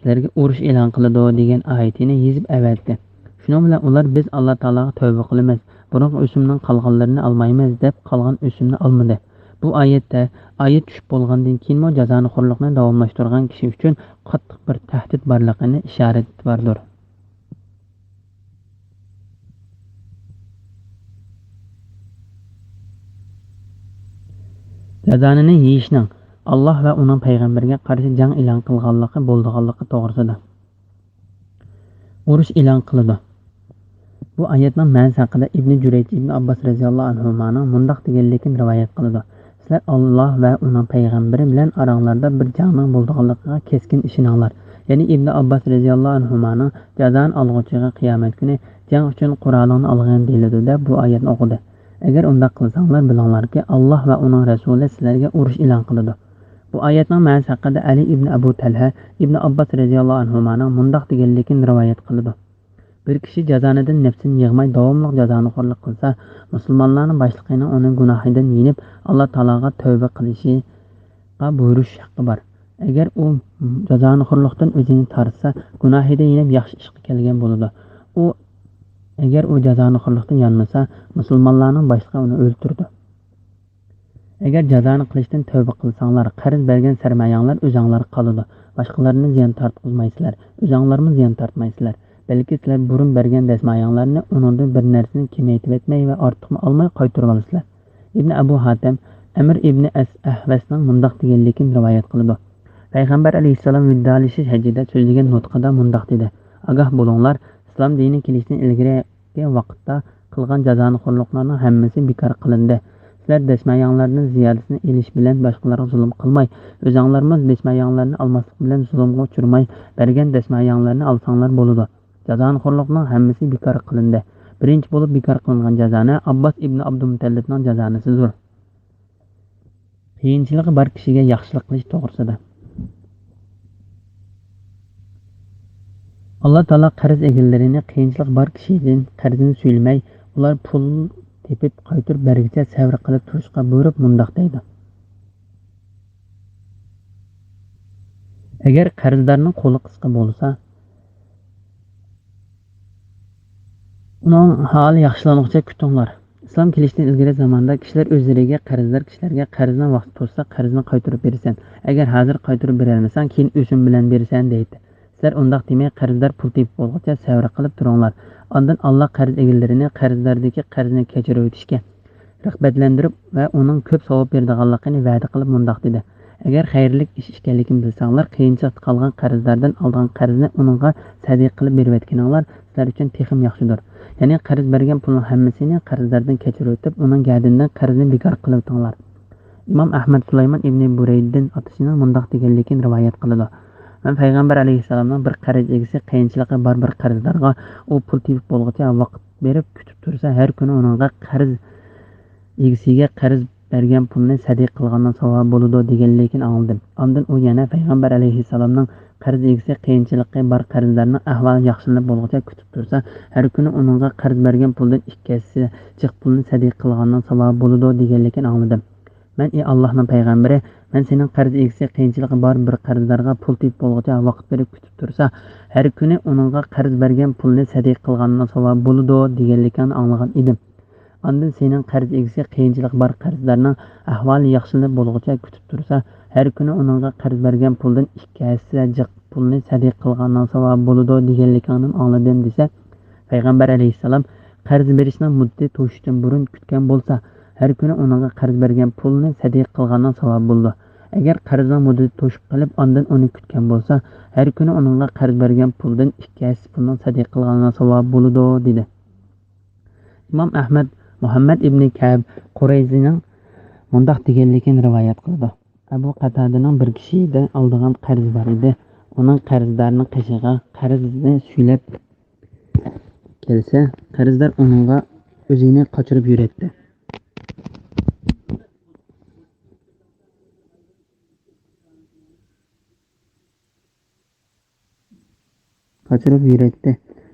سىلەرگە ئۇرۇش ئېلان قىلىدۇ، دېگەن ئايىتىنى يېزىپ ئەۋەتتى. شۇنىڭ بىلەن ئۇلار، بىز ئاللا تائالاغا تەۋبە قىلىمىز، بۇرۇنقى ئۆسۈمنىڭ قالغانلىرىنى ئالمايمىز، دەپ قالغان ئۆسۈمنى ئالمىدى. بۇ ئايەتتە، ئايەت چۈشۈپ بولغاندىن كېيىنمۇ جازانىخورلۇقنى داۋاملاشتۇرغان كىشى ئۈچۈن قاتتىق بىر تەھدىت بارلىقىنى ئىشارىتى باردۇر. جازانىنى يېيىشنىڭ ئاللا ۋە ئۇنىڭ پەيغەمبىرىگە قارشى جەڭ ئېلان قىلغانلىقى، بولىدىغانلىقى توغرىسىدا. ئۇرۇش ئېلان قىلىدۇ. بۇ ئايەتنىڭ مەنىسى ھەققىدە ئىبنى جۈرەيج ئىبنى ئابباس رەزىياللاھۇ ئەنھۇمانىڭ مۇنداق دېگەنلىكىنى رىۋايەت قىلىدۇ: سىلەر ئاللا ۋە ئۇنىڭ پەيغەمبىرى بىلەن ئاراڭلاردا بىر جەڭنىڭ بولىدىغانلىقىغا كەسكىن ئىشىنىڭلار. يەنى ئىبنى ئابباس رەزىياللاھۇ ئەنھۇمانىڭ جازانى ئالغۇچىغا قىيامەت كۈنى جەڭ ئۈچۈن قورالىڭنى ئالغىن دېيىلىدۇ، دەپ بۇ ئايەتنى ئوقۇدى. ئەگەر ئۇنداق قىلساڭلار، بىلىڭلاركى، ئاللا ۋە ئۇنىڭ رەسۇلى سىلەرگە ئۇرۇش ئېلان قىلىدۇ. بۇ ئايەتنىڭ مەنىسى ھەققىدە ئەلى ئىبنى ئەبۇ تەلھە ئىبنى ئابباس رەزىياللاھۇ ئەنھۇمانىڭ مۇنداق دېگەنلىكىنى رىۋايەت قىلىدۇ: بىر كىشى جازانىدىن نەپسىنى يىغماي داۋاملىق جازانىخورلۇق قىلسا، مۇسۇلمانلارنىڭ باشلىقىنىڭ ئۇنىڭ گۇناھىدىن يېنىپ، ئاللا تائالاغا تەۋبە قىلىشىغا بۇيرۇش ھەققى بار. ئەگەر ئۇ جازانىخورلۇقتىن ئۆزىنى تارتسا، گۇناھىدىن يېنىپ ياخشى ئىشقا كەلگەن بولىدۇ. ئۇ، ئەگەر ئۇ جازانىخورلۇقتىن يانمىسا، مۇسۇلمانلارنىڭ باشلىقى ئۇنى ئۆلتۈرىدۇ. ئەگەر جازانى قىلىشتىن تەۋبە قىلساڭلار، قەرز بەرگەن سەرمايەڭلار ئۆزۈڭلارغا قالىدۇ. باشقىلارنى زىيان تارتقۇزمايسىلەر، ئۆزۈڭلارمۇ زىيان تارتمايسىلەر. بەلكى سىلەر بۇرۇن بەرگەن دەسمايەڭلارنى ئۇنىڭدىن بىر نەرسىنى كېمەيتىۋەتمەي ۋە ئارتۇقمۇ ئالماي قايتۇرۇۋالىسىلەر. ئىبنى ئەبۇ ھاتەم ئەمىر ئىبنى ئەس-، ئەھۋەسنىڭ مۇنداق دېگەنلىكىنى رىۋايەت قىلىدۇ. پەيغەمبەر ئەلەيھىسسالام ۋىدالىشىش ھەججىدە سۆزلىگەن نۇتقىدا مۇنداق دېدى: ئاگاھ بولۇڭلار، ئىسلام دىنى كېلىشتىن ئىلگىرى ۋاقىتتا قىلغان جازانىخورلۇقلارنىڭ ھەممىسى بىكار قىلىندى. سىلەر دەسمايەڭلارنىڭ زىيادىسىنى ئېلىش بىلەن باشقىلارغا زۇلۇم قىلماي، ئۆزۈڭلارمۇ دەسمايەڭلارنى ئالماسلىق بىلەن زۇلۇمغا ئۇچرىماي، بەرگەن دەسمايەڭلارنى ئالساڭلار بولىدۇ. جازانىخورلۇقنىڭ ھەممىسى بىكار قىلىندى. بىرىنچى بولۇپ بىكار قىلىنغان جازانى ئابباس ئىبنى ئابدۇمۇتەللىپنىڭ جازانىسىدۇر. قىيىنچىلىقى بار كىشىگە ياخشىلىق قىلىش توغرىسىدا. ئاللا تائالا قەرز ئىگىلىرىنى قىيىنچىلىقى بار كىشىدىن قەرزىنى سۈيلىمەي، ئۇلار پۇل تېپىپ قايتۇرۇپ بەرگۈچە سەۋر قىلىپ تۇرۇشقا بۇيرۇپ مۇنداق دەيدۇ: ئەگەر قەرزدارنىڭ قولى قىسقا بولسا، ئۇنىڭ ھالى ياخشىلانغۇچە كۈتۈڭلار. ئىسلام كېلىشتىن ئىلگىرى زاماندا كىشىلەر ئۆزلىرىگە قەرزدار كىشىلەرگە قەرزنىڭ ۋاقتى توشسا، قەرزنى قايتۇرۇپ بېرىسەن، ئەگەر ھازىر قايتۇرۇپ بېرەلمىسەڭ، كېيىن ئۆسۈم بىلەن بېرىسەن، دەيتتى. سىلەر ئۇنداق دېمەي، قەرزدار پۇل تېپىپ بولغۇچە سەۋر قىلىپ تۇرۇڭلار. ئاندىن ئاللا قەرز ئىگىلىرىنى قەرزداردىكى قەرزنى كەچۈرۈۋېتىشكە رىغبەتلەندۈرۈپ ۋە ئۇنىڭ كۆپ ساۋاب بېرىدىغانلىقىنى ۋەدە قىلىپ مۇنداق دېدى: ئەگەر خەيرلىك ئىش ئىكەنلىكىنى بىلسەڭلار، قىيىنچىلىقتا قالغان قەرزداردىن ئالغان قەرزنى ئۇنىڭغا سەدىقە قىلىپ بېرىۋەتكىنىڭلار سىلەر ئۈچۈن تېخىمۇ ياخشىدۇر. يەنى قەرز بەرگەن پۇلنىڭ ھەممىسىنى قەرزداردىن كەچۈرۈۋېتىپ، ئۇنىڭ گەدىنىدىن قەرزنى بىكار قىلىۋېتىڭلار. ئىمام ئەھمەد سۇلايمان ئىبنى بۇرەيدىن ئاتىسىنىڭ مۇنداق دېگەنلىكىنى رىۋايەت قىلىدۇ: مەن پەيغەمبەر ئەلەيھىسسالامنىڭ بىر قەرز ئىگىسى قىيىنچىلىقى بار بىر قەرزدارغا ئۇ پۇل تېپىپ بولغۇچە ۋاقىت بېرىپ كۈتۈپ تۇرسا، ھەر كۈنى ئۇنىڭغا قەرز ئىگىسىگە قەرز بەرگەن پۇلنى سەدىقە قىلغاننىڭ ساۋابى بولىدۇ دېگەنلىكىنى ئاڭلىدىم. ئاندىن ئۇ يەنە پەيغەمبەر ئەلەيھىسسالامنىڭ قەرز ئىگىسى قىيىنچىلىقى بار قەرزدارنىڭ ئەھۋالى ياخشىلىنىپ بولغۇچە كۈتۈپ تۇرسا، ھەر كۈنى ئۇنىڭغا قەرز بەرگەن پۇلدىن ئىككى ھەسسە جىق پۇلنى سەدىقە قىلغاننىڭ ساۋابى بولىدۇ دېگەنلىكىنى ئاڭلىدىم. مەن، ئى ئاللاھنىڭ پەيغەمبىرى، مەن سېنىڭ قەرز ئىگىسى قىيىنچىلىقى بار بىر قەرزدارغا پۇل تېپىپ بولغۇچە ۋاقىت بېرىپ كۈتۈپ تۇرسا، ھەر كۈنى ئۇنىڭغا قەرز بەرگەن پۇلنى سەدىقە قىلغاننىڭ ساۋابى بولىدۇ دېگەنلىكىڭنى ئاڭلىغان ئىدىم. ئاندىن سېنىڭ قەرز ئىگىسى قىيىنچىلىقى بار قەرزدارنىڭ ئەھۋالى ياخشىلىنىپ بولغۇچە كۈتۈپ تۇرسا، ھەر كۈنى ئۇنىڭغا قەرز بەرگەن پۇلدىن ئىككى ھەسسە جىق پۇلنى سەدىقە قىلغاننىڭ ساۋابى بولىدۇ دېگەنلىكىڭدىن ئاڭلىدىم، دېسە، پەيغەمبەر ئەلەيھىسسالام، قەرز بېرىشنىڭ مۇددىتى توشۇشتىن بۇرۇن كۈتكەن بولسا، ھەر كۈنى ئۇنىڭغا قەرز بەرگەن پۇلنى سەدىقە قىلغاننىڭ ساۋابى بولىدۇ. ئەگەر قەرزنىڭ مۇددىتى توشۇپ قېلىپ، ئاندىن ئۇنى كۈتكەن بولسا، ھەر كۈنى ئۇنىڭغا قەرز بەرگەن پۇلدىن ئىككى ھەسسە پۇلنىڭ سەدىقە قىلغانغا ساۋابى بولىدۇ، دېدى. ئىمام ئەھمەد مۇھەممەد ئىبنى كەئب قۇرەيزىنىڭ مۇنداق دېگەنلىكىنى رىۋايەت قىلىدۇ: ئەبۇ قاتادىنىڭ بىر كىشىدە ئالىدىغان قەرزى بار ئىدى. ئۇنىڭ قەرزدارنىڭ قېشىغا قەرزنى سۈيلەپ كەلسە، قەرزدار ئۇنىڭغا ئۆزىنى قاچۇرۇپ يۈرەتتى. قاچۇرۇپ يۈرەتتى.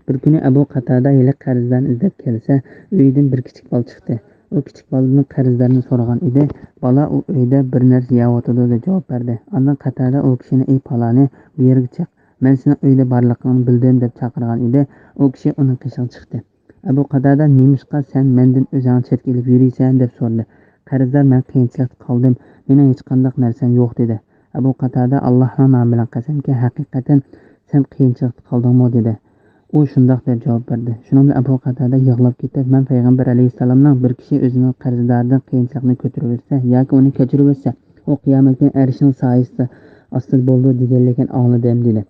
بىر كۈنى ئەبۇ قاتادە ھېلىقى قەرزدارنى ئىزدەپ كەلسە، ئۆيىدىن بىر كىچىك بالا چىقتى. ئۇ كىچىك بالىدىن قەرزدارنى سورىغان ئىدى. بالا ئۇ ئۆيدە بىر نەرسە يەۋاتىدۇ دەپ جاۋاب بەردى. ئاندىن قاتادە ئۇ كىشىنى: ئەي پالانى، بۇ يەرگە چىق، مەن سېنىڭ ئۆيدە بارلىقىڭنى بىلدىم دەپ چاقىرغان ئىدى. ئۇ كىشى ئۇنىڭ قېشىغا چىقتى. ئەبۇ قاتادە: نېمىشقا سەن مەندىن ئۆزۈڭنى چەتكە ئېلىپ يۈرىسەن؟ دەپ سورىدى. قەرزدار: مەن قىيىنچىلىقتا قالدىم، مېنىڭ ھېچقانداق نەرسەم يوق، دېدى. ئەبۇ قاتادە: ئاللاھنىڭ نامى بىلەن قەسەمكى، ھەقىقەتەن سەن قىيىنچىلىقتا قالدىڭمۇ؟ دېدى. ئۇ شۇنداق دەپ جاۋاب بەردى. شۇنىڭ بىلەن ئەبۇ قاتادە يىغلاپ كېتىپ، مەن پەيغەمبەر ئەلەيھىسسالامنىڭ بىر كىشى ئۆزىنىڭ قەرزدارىدىن قىيىنچىلىقنى كۆتۈرۈۋەتسە ياكى ئۇنى كەچۈرۈۋەتسە، ئۇ قىيامەت كۈنى ئەرشنىڭ سايىسى ئاستىدا بولىدۇ دېگەنلىكىنى ئاڭلىدىم، دېدى.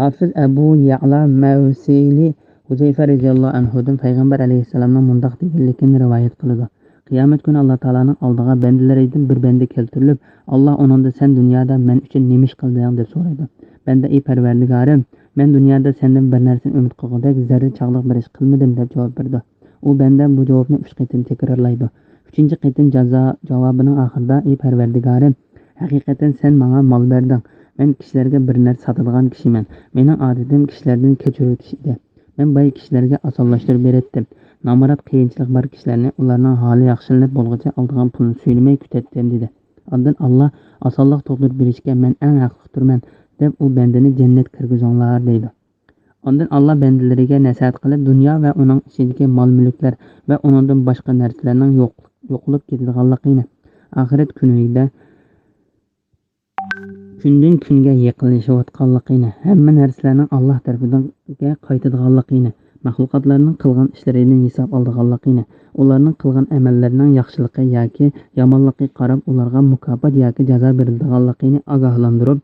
ھافىز ئەبۇ يەئلا مەۋسىلى ھۇزەيفە رەزىياللاھۇ ئەنھۇدىن پەيغەمبەر ئەلەيھىسسالامنىڭ مۇنداق دېگەنلىكىنى رىۋايەت قىلىدۇ: قىيامەت كۈنى ئاللا تائالانىڭ ئالدىغا بەندىلىرىدىن بىر بەندە كەلتۈرۈلۈپ، ئاللا ئۇنىڭدىن: سەن دۇنيادا مەن ئۈچۈن نېمە ئىش قىلدىڭ؟ دەپ سورايدۇ. بەندە: ئەي پەرۋەردىگارىم، مەن دۇنيادا سەندىن بىر نەرسىنى ئۈمىد قىلغۇدەك زەررە چاغلىق بىر ئىش قىلمىدىم، دەپ جاۋاب بېرىدۇ. ئۇ بەندە بۇ جاۋابنى ئۈچ قېتىم تەكرارلايدۇ. ئۈچىنچى قېتىم جازا جاۋابىنىڭ ئاخىرىدا: ئەي پەرۋەردىگارىم، ھەقىقەتەن سەن ماڭا مال بەردىڭ. مەن كىشىلەرگە بىر نەرسە ساتىدىغان كىشىمەن. مېنىڭ ئادىتىم كىشىلەردىن كەچۈرۈۋېتىش ئىدى. مەن باي كىشىلەرگە ئاسانلاشتۇرۇپ بېرەتتىم. نامرات، قىيىنچىلىقى بار كىشىلەرنى ئۇلارنىڭ ھالى ياخشىلىنىپ بولغۇچە ئالىدىغان پۇلنى سۈيلىمەي كۈتەتتىم، دېدى. ئاندىن ئاللا ئاسانلىق تۇغدۇرۇپ بېرىشكە مەن ئەڭ ھەقلىقتۇرمەن، دەپ ئۇ بەندىنى جەننەتكە كىرگۈزۈڭلار، دەيدۇ. ئاندىن ئاللا بەندىلىرىگە نەسىھەت قىلىپ، دۇنيا ۋە ئۇنىڭ ئىچىدىكى مال-مۈلۈكلەر ۋە ئۇنىڭدىن باشقا نەرسىلەرنىڭ يوق-، يوقىلىپ كېتىدىغانلىقىنى، ئاخىرەت كۈنىدە كۈندىن كۈنگە يېقىنلىشىۋاتقانلىقىنى، ھەممە نەرسىلەرنىڭ ئاللا تەرىپىگە قايتىدىغانلىقىنى، مەخلۇقاتلارنىڭ قىلغان ئىشلىرىدىن ھېساب ئالىدىغانلىقىنى، ئۇلارنىڭ قىلغان ئەمەللىرىنىڭ ياخشىلىقى ياكى يامانلىقىغا قاراپ ئۇلارغا مۇكاپات ياكى جازا بېرىلىدىغانلىقىنى ئاگاھلاندۇرۇپ،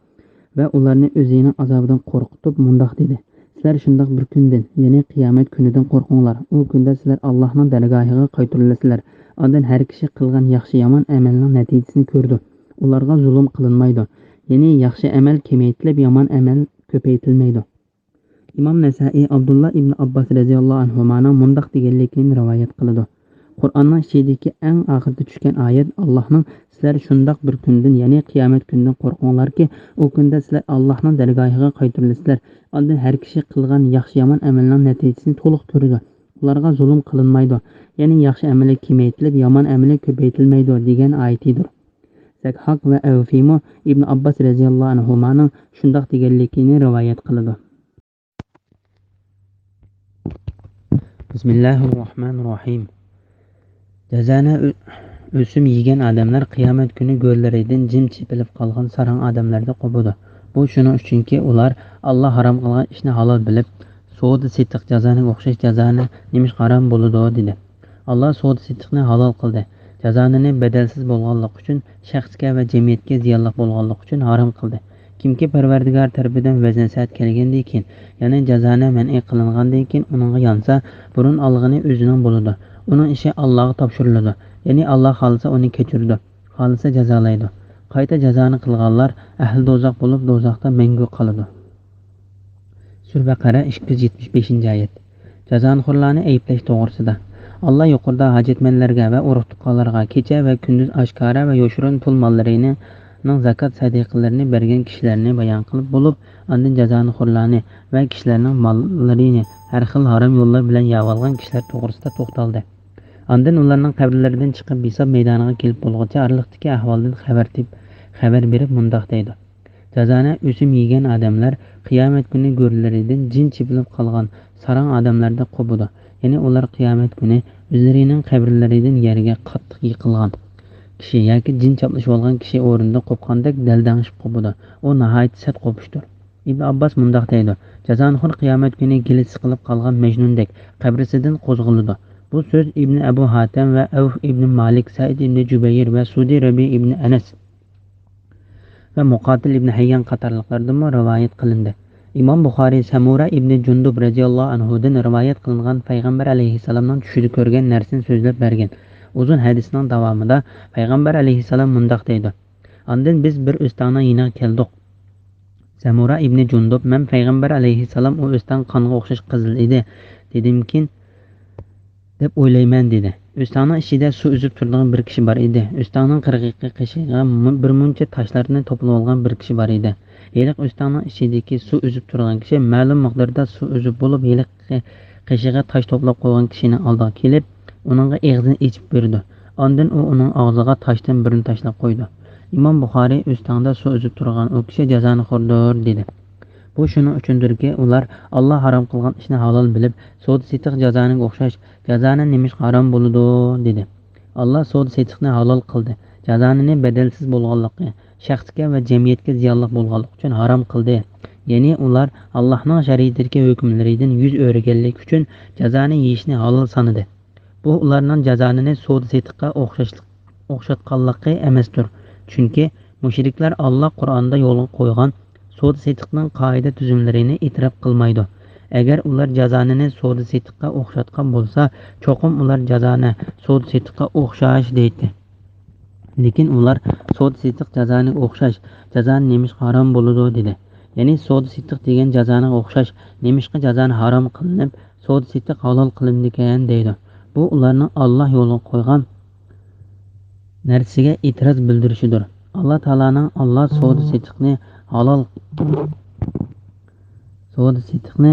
ۋە ئۇلارنى ئۆزىنىڭ ئازابىدىن قورقۇتۇپ مۇنداق دېدى: سىلەر شۇنداق بىر كۈندىن، يەنى قىيامەت كۈنىدىن قورقۇڭلار. ئۇ كۈندە سىلەر ئاللاھنىڭ دەرگاھىغا قايتۇرۇلىسىلەر. ئاندىن ھەر كىشى قىلغان ياخشى-يامان ئەمەلنىڭ نەتىجىسىنى كۆرىدۇ. ئۇلارغا زۇلۇم قىلىنمايدۇ. يەنى ياخشى ئەمەل كېمەيتىلىپ، يامان ئەمەل كۆپەيتىلمەيدۇ. ئىمام نەسائىي ئابدۇللا ئىبن ئابباس رەزىياللاھۇ ئەنھۇمانىڭ مۇنداق دېگەنلىكىنى رىۋايەت قىلىدۇ: قۇرئاننىڭ ئىچىدىكى ئەڭ ئاخىرىدا چۈشكەن ئايەت ئاللاھنىڭ سىلەر شۇنداق بىر كۈندىن، يەنى قىيامەت كۈنىدىن قورقۇڭلاركى، ئۇ كۈندە سىلەر ئاللاھنىڭ دەرگاھىغا قايتۇرۇلىسىلەر. ئاندىن ھەر كىشى قىلغان ياخشى-يامان ئەمەلنىڭ نەتىجىسىنى تولۇق كۆرىدۇ. ئۇلارغا زۇلۇم قىلىنمايدۇ، يەنى ياخشى ئەمىلى كېمەيتىلىپ، يامان ئەمىلى كۆپەيتىلمەيدۇ، دېگەن ئايىتىدۇر. زەكھاك ۋە ئەۋفىمۇ ئىبن ئابباس رەزىياللاھۇ ئەنھۇمانىڭ شۇنداق دېگەنلىكىنى رىۋايەت قىلىدۇ. بىسمىللاھىررەھمانىررەھىم. جازانە ئۆ-، ئۆسۈم يېگەن ئادەملەر قىيامەت كۈنى گۆرلىرىدىن جىم چېپىلىپ قالغان ساراڭ ئادەملەردەك قوپىدۇ. بۇ شۇنىڭ ئۈچۈنكى، ئۇلار ئاللا ھارام قىلغان ئىشنى ھالال بىلىپ، سودا-سېتىق جازانىغا ئوخشاش جازانى نېمىشقا ھارام بولىدۇ؟ دېدى. ئاللا سودا-سېتىقنى ھالال قىلدى. جازانىنى بەدەلسىز بولغانلىقى ئۈچۈن، شەخسكە ۋە جەمئىيەتكە زىيانلىق بولغانلىقى ئۈچۈن ھارام قىلدى. كىمكى پەرۋەردىگار تەرىپىدىن ۋەز-نەسىھەت كەلگەندىن كېيىن، يەنى جازانە مەنئى قىلىنغاندىن كېيىن ئۇنىڭغا يانسا، بۇرۇن ئالغىنى ئۆزىنىڭ بولىدۇ. ئۇنىڭ ئىشى ئاللاغا تاپشۇرۇلىدۇ. يەنى ئاللا خالىسا ئۇنى كەچۈرىدۇ، خالىسا جازالايدۇ. قايتا جازانى قىلغانلار ئەھلى دوزاخ بولۇپ، دوزاختا مەڭگۈ قالىدۇ. سۈرە بەقەرە، ئىككى يۈز يەتمىش بەشىنچى ئايەت. جازانىخورلارنى ئەيىبلەش توغرىسىدا. ئاللا يۇقىرىدا ھاجەتمەنلەرگە ۋە ئۇرۇق-تۇغقانلارغا كېچە ۋە كۈندۈز ئاشكارا ۋە يوشۇرۇن پۇل ماللىرىنىڭ زاكات سەدىقىلىرىنى بەرگەن كىشىلەرنى بايان قىلىپ بولۇپ، ئاندىن جازانىخورلارنى ۋە كىشىلەرنىڭ ماللىرىنى ھەر خىل ھارام يوللار بىلەن يەۋالغان كىشىلەر توغرىسىدا توختالدى. ئاندىن ئۇلارنىڭ قەبرىلىرىدىن چىقىپ ھېساب مەيدانىغا كېلىپ بولغۇچە ئارىلىقتىكى ئەھۋالدىن خەۋەر تېپ-، خەۋەر بېرىپ مۇنداق دەيدۇ: جازانە ئۆسۈم يېگەن ئادەملەر قىيامەت كۈنى گۆرلىرىدىن جىن چېپىلىپ قالغان ساراڭ ئادەملەردەك قوپىدۇ. يەنى ئۇلار قىيامەت كۈنى ئۆزلىرىنىڭ قەبرىلىرىدىن يەرگە قاتتىق يىقىلغان كىشى ياكى جىن چاپلىشىۋالغان كىشى ئورنىدا قوپقاندەك دەلدەڭشىپ قوپىدۇ. ئۇ ناھايىتى سەت قوپۇشتۇر. ئىبن ئابباس مۇنداق دەيدۇ: جازانىخور قىيامەت كۈنى گېلى سىقىلىپ قالغان مەجنۇندەك قەبرىسىدىن قوزغىلىدۇ. بۇ سۆز ئىبن ئەبۇ ھاتەم ۋە ئەۋف ئىبن مالىك، سەئىد ئىبن جۇبەير ۋە سۇدى رەبىئە ئىبن ئەنەس مۇقاتىل ئىبنى ھەييان قاتارلىقلاردىنمۇ رىۋايەت قىلىندى. ئىمام بۇخارىي سەمۇرا ئىبنى جۇندۇب رەزىياللاھۇ ئەنھۇدىن رىۋايەت قىلىنغان پەيغەمبەر ئەلەيھىسسالامنىڭ چۈشىدە كۆرگەن نەرسىنى سۆزلەپ بەرگەن ئۇزۇن ھەدىسنىڭ داۋامىدا پەيغەمبەر ئەلەيھىسسالام مۇنداق دەيدۇ: ئاندىن بىز بىر ئۆستەڭنىڭ يېنىغا كەلدۇق. سەمۇرا ئىبنى جۇندۇب، مەن پەيغەمبەر ئەلەيھىسسالام ئۇ ئۆستەڭ قانغا ئوخشاش قىزىل ئىدى، دېدىمكىن، دەپ ئويلايمەن، دېدى. ئۆستەڭنىڭ ئىچىدە سۇ ئۈزۈپ تۇرىدىغان بىر كىشى بار ئىدى. ئۆستەڭنىڭ قىرغىقى قېشىغا مۇ-، بىر مۇنچە تاشلارنى توپلىۋالغان بىر كىشى بار ئىدى. ھېلىقى ئۆستەڭنىڭ ئىچىدىكى سۇ ئۈزۈپ تۇرغان كىشى مەلۇم مىقداردا سۇ ئۈزۈپ بولۇپ، ھېلىقى قېشىغا تاش توپلاپ قويغان كىشىنىڭ ئالدىغا كېلىپ، ئۇنىڭغا ئېغىزىنى ئېچىپ بېرىدۇ. ئاندىن ئۇ ئۇنىڭ ئاغزىغا تاشتىن بىرنى تاشلاپ قويىدۇ. ئىمام بۇخارىي ئۆستەڭدە سۇ ئۈزۈپ تۇرغان ئۇ كىشى جازانىخوردۇر، دېدى. بۇ شۇنىڭ ئۈچۈندۇركى، ئۇلار ئاللا ھارام قىلغان ئىشنى ھالال بىلىپ، سودا سېتىق جازانىگە ئوخشاش، جازانە نېمىشقا ھارام بولىدۇ؟ دېدى. ئاللا سودا سېتىقنى ھالال قىلدى. جازانىنى بەدەلسىز بولغانلىقى، شەخسكە ۋە جەمئىيەتكە زىيانلىق بولغانلىقى ئۈچۈن ھارام قىلدى. يەنى ئۇلار ئاللانىڭ شەرىئىتىدىكى ھۆكۈملىرىدىن يۈز ئۆرۈگەنلىكى ئۈچۈن جازانى يېيىشنى ھالال سانىدى. بۇ ئۇلارنىڭ جازانىنى سودا سېتىققا ئوخشاشلىق، ئوخشاتقانلىقى ئەمەستۇر. چۈنكى مۇشرىكلار ئاللا قۇرئاندا يولغا قويغان سودا سېتىقنىڭ قائىدە تۈزۈملىرىنى ئېتىراپ قىلمايدۇ. ئەگەر ئۇلار جازانىنى سودا سېتىققا ئوخشاتقان بولسا، چوقۇم ئۇلار جازانى سودا سېتىققا ئوخشاش دەيتتى. لېكىن ئۇلار سودا سېتىق جازانىگە ئوخشاش، جازانى نېمىشقا ھارام بولىدۇ؟ دېدى. يەنى سودا سېتىق دېگەن جازانىغا ئوخشاش، نېمىشقا جازانى ھارام قىلىنىپ، سودا سېتىق ھالال قىلىنىدىكەن؟ دەيدۇ. بۇ ئۇلارنىڭ ئاللا يولغا قويغان نەرسىگە ئېتىراز بىلدۈرۈشىدۇر. ئاللا تائالانىڭ ئاللا سودا سېتىقنى ھالال، سودا سېتىقنى،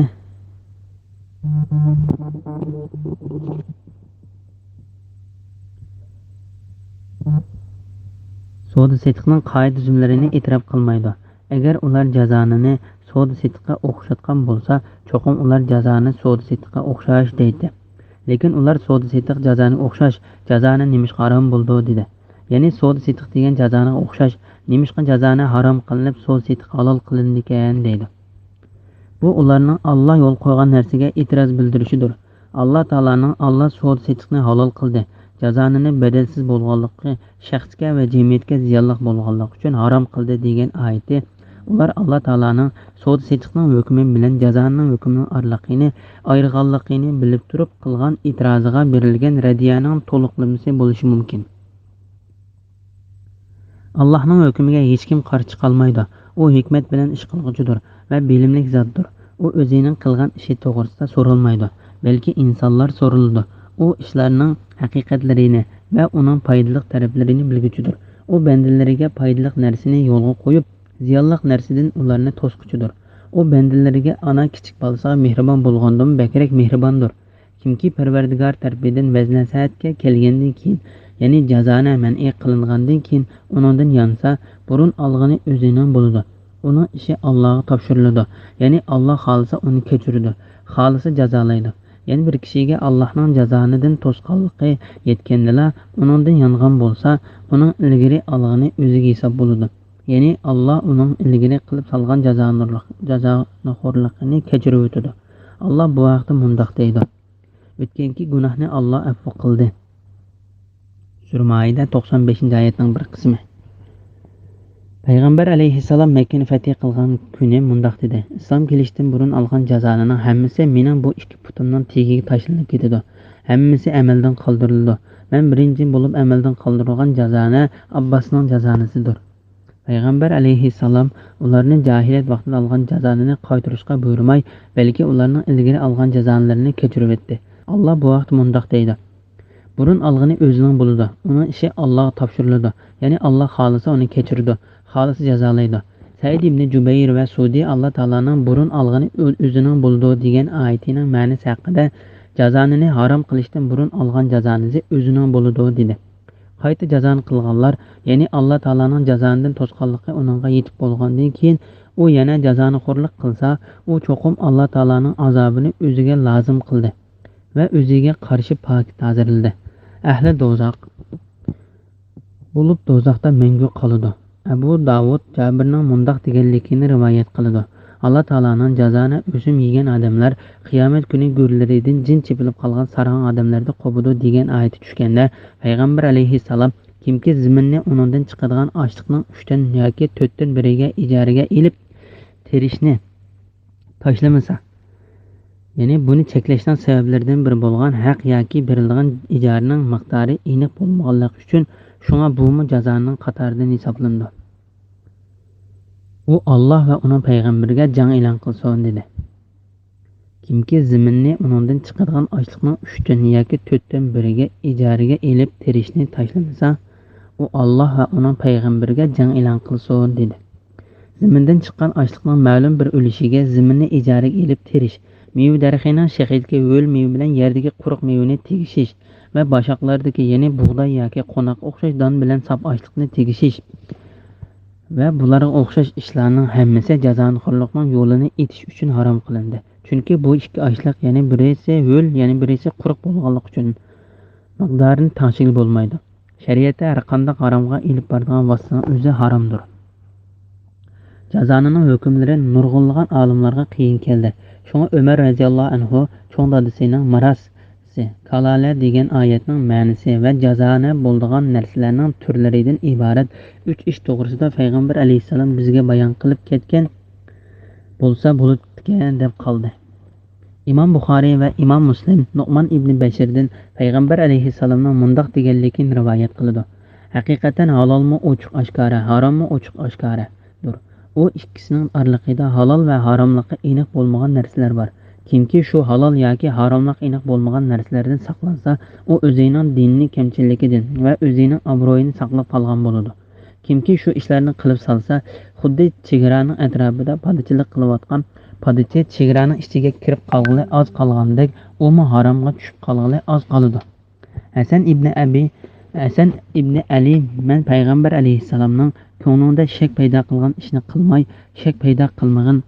سودا سېتىقنىڭ قائىدە تۈزۈملىرىنى ئېتىراپ قىلمايدۇ. ئەگەر ئۇلار جازانىنى سودا سېتىققا ئوخشاتقان بولسا، چوقۇم ئۇلار جازانى سودا سېتىققا ئوخشاش دەيتتى. لېكىن ئۇلار سودا سېتىق جازانىگە ئوخشاش، جازانى نېمىشقا ھارام بولىدۇ؟ دېدى. يەنى سودا سېتىق دېگەن جازانىغا ئوخشاش، نېمىشقا جازانى ھارام قىلىنىپ، سودا سېتىق ھالال قىلىنىدىكەن؟ دەيدۇ. بۇ ئۇلارنىڭ ئاللا يولغا قويغان نەرسىگە ئېتىراز بىلدۈرۈشىدۇر. ئاللا تائالانىڭ ئاللا سودا سېتىقنى ھالال قىلدى، جازانىنى بەدەلسىز بولغانلىقى، شەخسكە ۋە جەمئىيەتكە زىيانلىق بولغانلىقى ئۈچۈن ھارام قىلدى دېگەن ئايىتى، ئۇلار ئاللا تائالانىڭ سودا سېتىقنىڭ ھۆكمى بىلەن جازانىڭ ھۆكمىنىڭ ئارىلىقىنى ئايرىغانلىقىنى بىلىپ تۇرۇپ قىلغان ئېتىرازىغا بېرىلگەن رەددىيەنىڭ تولۇقلىمىسى بولۇشى مۇمكىن. ئاللاھنىڭ ھۆكمىگە ھېچكىم قارشى چىقالمايدۇ. ئۇ ھېكمەت بىلەن ئىش قىلغۇچىدۇر ۋە بىلىملىك زاتتۇر. ئۇ ئۆزىنىڭ قىلغان ئىشى توغرىسىدا سورالمايدۇ، بەلكى ئىنسانلار سورىلىدۇ. ئۇ ئىشلارنىڭ ھەقىقەتلىرىنى ۋە ئۇنىڭ پايدىلىق تەرەپلىرىنى بىلگۈچىدۇر. ئۇ بەندىلىرىگە پايدىلىق نەرسىنى يولغا قويۇپ، زىيانلىق نەرسىدىن ئۇلارنى توسقۇچىدۇر. ئۇ بەندىلىرىگە ئانا كىچىك بالىسىغا مېھرىبان بولغاندىنمۇ بەكرەك مېھرىباندۇر. كىمكى پەرۋەردىگار تەرىپىدىن ۋەز-نەسىھەتكە كەلگەندىن كېيىن، يەنى جازانە مەنئى قىلىنغاندىن كېيىن ئۇنىڭدىن يانسا، بۇرۇن ئالغىنى ئۆزىنىڭ بولىدۇ. ئۇنىڭ ئىشى ئاللاغا تاپشۇرۇلىدۇ. يەنى ئاللا خالىسا ئۇنى كەچۈرىدۇ، خالىسا جازالايدۇ. يەنە بىر كىشىگە ئاللاھنىڭ جازانىدىن توسقانلىقى يەتكەندىلا، ئۇنىڭدىن يانغان بولسا، ئۇنىڭ ئىلگىرى ئالغىنى ئۆزىگە ھېساب بولىدۇ. يەنى ئاللا ئۇنىڭ ئىلگىرى قىلىپ سالغان جازانۇرلۇق-، جازانىخورلۇقىنى كەچۈرۈۋېتىدۇ. ئاللا بۇ ھەقتە مۇنداق دەيدۇ: ئۆتكەنكى گۇناھنى ئاللا ئەپۇ قىلدى. سۈرە مائىدە، توقسان بەشىنچى ئايەتنىڭ بىر قىسمى. پەيغەمبەر ئەلەيھىسسالام مەككىنى فەتھى قىلغان كۈنى مۇنداق دېدى: ئىسلام كېلىشتىن بۇرۇن ئالغان جازانىنىڭ ھەممىسى مېنىڭ بۇ ئىككى پۇتۇمنىڭ تېگىگە تاشلىنىپ كېتىدۇ. ھەممىسى ئەمەلدىن قالدۇرۇلىدۇ. مەن بىرىنچى بولۇپ ئەمەلدىن قالدۇرۇلغان جازانە ئابباسنىڭ جازانىسىدۇر. پەيغەمبەر ئەلەيھىسسالام ئۇلارنى جاھىلىيەت ۋاقتىدا ئالغان جازانىنى قايتۇرۇشقا بۇيرۇماي، بەلكى ئۇلارنىڭ ئىلگىرى ئالغان جازانىلىرىنى كەچۈرۈۋەتتى. ئاللا بۇ ھەقتە مۇنداق دەيدۇ: بۇرۇن ئالغىنى ئۆزىنىڭ بولىدۇ، ئۇنىڭ ئىشى ئاللاغا تاپشۇرۇلىدۇ، يەنى ئاللا خالىسا ئۇنى كەچۈرىدۇ، خالىسا جازالايدۇ. سەئىد ئىبنى جۇبەير ۋە سۇدى ئاللا تائالانىڭ بۇرۇن ئالغىنى ئۆ-، ئۆزىنىڭ بولىدۇ دېگەن ئايىتىنىڭ مەنىسى ھەققىدە، جازانىنى ھارام قىلىشتىن بۇرۇن ئالغان جازانىسى ئۆزىنىڭ بولىدۇ، دېدى. قايتا جازانى قىلغانلار، يەنى ئاللا تائالانىڭ جازانىدىن توسقانلىقى ئۇنىڭغا يېتىپ بولغاندىن كېيىن، ئۇ يەنە جازانىخورلۇق قىلسا، ئۇ چوقۇم ئاللا تائالانىڭ ئازابىنى ئۆزىگە لازىم قىلدى ۋە ئۆزىگە قارشى پاكىت ھازىرلىدى. ئەھلى دوزاخ بولۇپ، دوزاختا مەڭگۈ قالىدۇ. ئەبۇ داۋۇد جابىرنىڭ مۇنداق دېگەنلىكىنى رىۋايەت قىلىدۇ: ئاللا تائالانىڭ جازانە ئۆسۈم يېگەن ئادەملەر قىيامەت كۈنى گۆرلىرىدىن جىن چېپىلىپ قالغان ساراڭ ئادەملەردە قوپىدۇ دېگەن ئايىتى چۈشكەندە، پەيغەمبەر ئەلەيھىسسالام كىمكى زېمىننى ئۇنىڭدىن چىقىدىغان ئاشلىقنىڭ ئۈچتىن ياكى تۆتتىن بىرىگە ئىجارىگە ئېلىپ تېرىشنى تاشلىمىسا، يەنى بۇنى چەكلەشنىڭ سەۋەبلىرىدىن بىرى بولغان ھەق ياكى بېرىلىدىغان ئىجارىنىڭ مىقدارى ئېنىق بولمىغانلىقى ئۈچۈن، شۇڭا بۇمۇ جازانىڭ قاتارىدىن ھېسابلىنىدۇ. ئۇ ئاللاھ ۋە ئۇنىڭ پەيغەمبىرىگە جەڭ ئېلان قىلسۇن، دېدى. كىمكى زېمىننى ئۇنىڭدىن چىقىدىغان ئاشلىقنىڭ ئۈچتىن ياكى تۆتتىن بىرىگە ئىجارىگە ئېلىپ تېرىشنى تاشلىمىسا، ئۇ ئاللاھ ۋە ئۇنىڭ پەيغەمبىرىگە جەڭ ئېلان قىلسۇن، دېدى. زېمىندىن چىققان ئاشلىقنىڭ مەلۇم بىر ئۈلۈشىگە زېمىننى ئىجارىگە ئېلىپ تېرىش، مېۋە دەرىخىنىڭ شېخىدىكى ھۆل مېۋە بىلەن يەردىكى قۇرۇق مېۋىنى تېگىشىش ۋە باشاقلاردىكى، يەنى بۇغداي ياكى قوناققا ئوخشاش دان بىلەن ساپ ئاشلىقنى تېگىشىش ۋە بۇلارغا ئوخشاش ئىشلارنىڭ ھەممىسى جازانىخورلۇقنىڭ يولىنى ئېتىش ئۈچۈن ھارام قىلىندى. چۈنكى بۇ ئىككى ئاشلىق، يەنى بىرسى ھۆل، يەنى بىرسى قۇرۇق بولغانلىقى ئۈچۈن، مىقدارىنى تەڭشىگىلى بولمايدۇ. شەرىئەتتە ھەرقانداق ھارامغا ئېلىپ بارىدىغان ۋاسىتىنىڭ ئۆزى ھارامدۇر. جازانىنىڭ ھۆكۈملىرى نۇرغۇنلىغان ئالىملارغا قىيىن كەلدى. شۇڭا ئۆمەر رەزىياللاھۇ ئەنھۇ چوڭ دادىسىنىڭ مىراس، كالالە دېگەن ئايەتنىڭ مەنىسى ۋە جازانە بولىدىغان نەرسىلەرنىڭ تۈرلىرىدىن ئىبارەت ئۈچ ئىش توغرىسىدا پەيغەمبەر ئەلەيھىسسالام بىزگە بايان قىلىپ كەتكەن بولسا بولۇپتىكەن دەپ قالدى. ئىمام بۇخارىي ۋە ئىمام مۇسلىم نۇئمان ئىبنى بەشىردىن پەيغەمبەر ئەلەيھىسسالامنىڭ مۇنداق دېگەنلىكىنى رىۋايەت قىلىدۇ: ھەقىقەتەن ھالالمۇ ئوچۇق ئاشكارا، ھاراممۇ ئوچۇق ئاشكارادۇر. ئۇ ئىككىسىنىڭ ئارىلىقىدا ھالال ۋە ھاراملىقى ئېنىق بولمىغان نەرسىلەر بار. كىمكى شۇ ھالال ياكى ھاراملىق ئېنىق بولمىغان نەرسىلەردىن ساقلانسا، ئۇ ئۆزىنىڭ دىنىنى كەمچىللىكىدىن ۋە ئۆزىنىڭ ئابرۇيىنى ساقلاپ قالغان بولىدۇ. كىمكى شۇ ئىشلارنى قىلىپ سالسا، خۇددى چېگرانىڭ ئەتراپىدا پادىچىلىق قىلىۋاتقان پادىچى چېگرانىڭ ئىچىگە كىرىپ قالغىلى ئاز قالغاندەك، ئۇمۇ ھارامغا چۈشۈپ قالغىلى ئاز قالىدۇ. ھەسەن ئىبنى ئەبى، ھەسەن ئىبنى ئەلى، مەن پەيغەمبەر ئەلەيھىسسالامنىڭ كۆڭلۈڭدە شەك پەيدا قىلغان ئىشنى قىلماي، شەك پەيدا قىلمىغان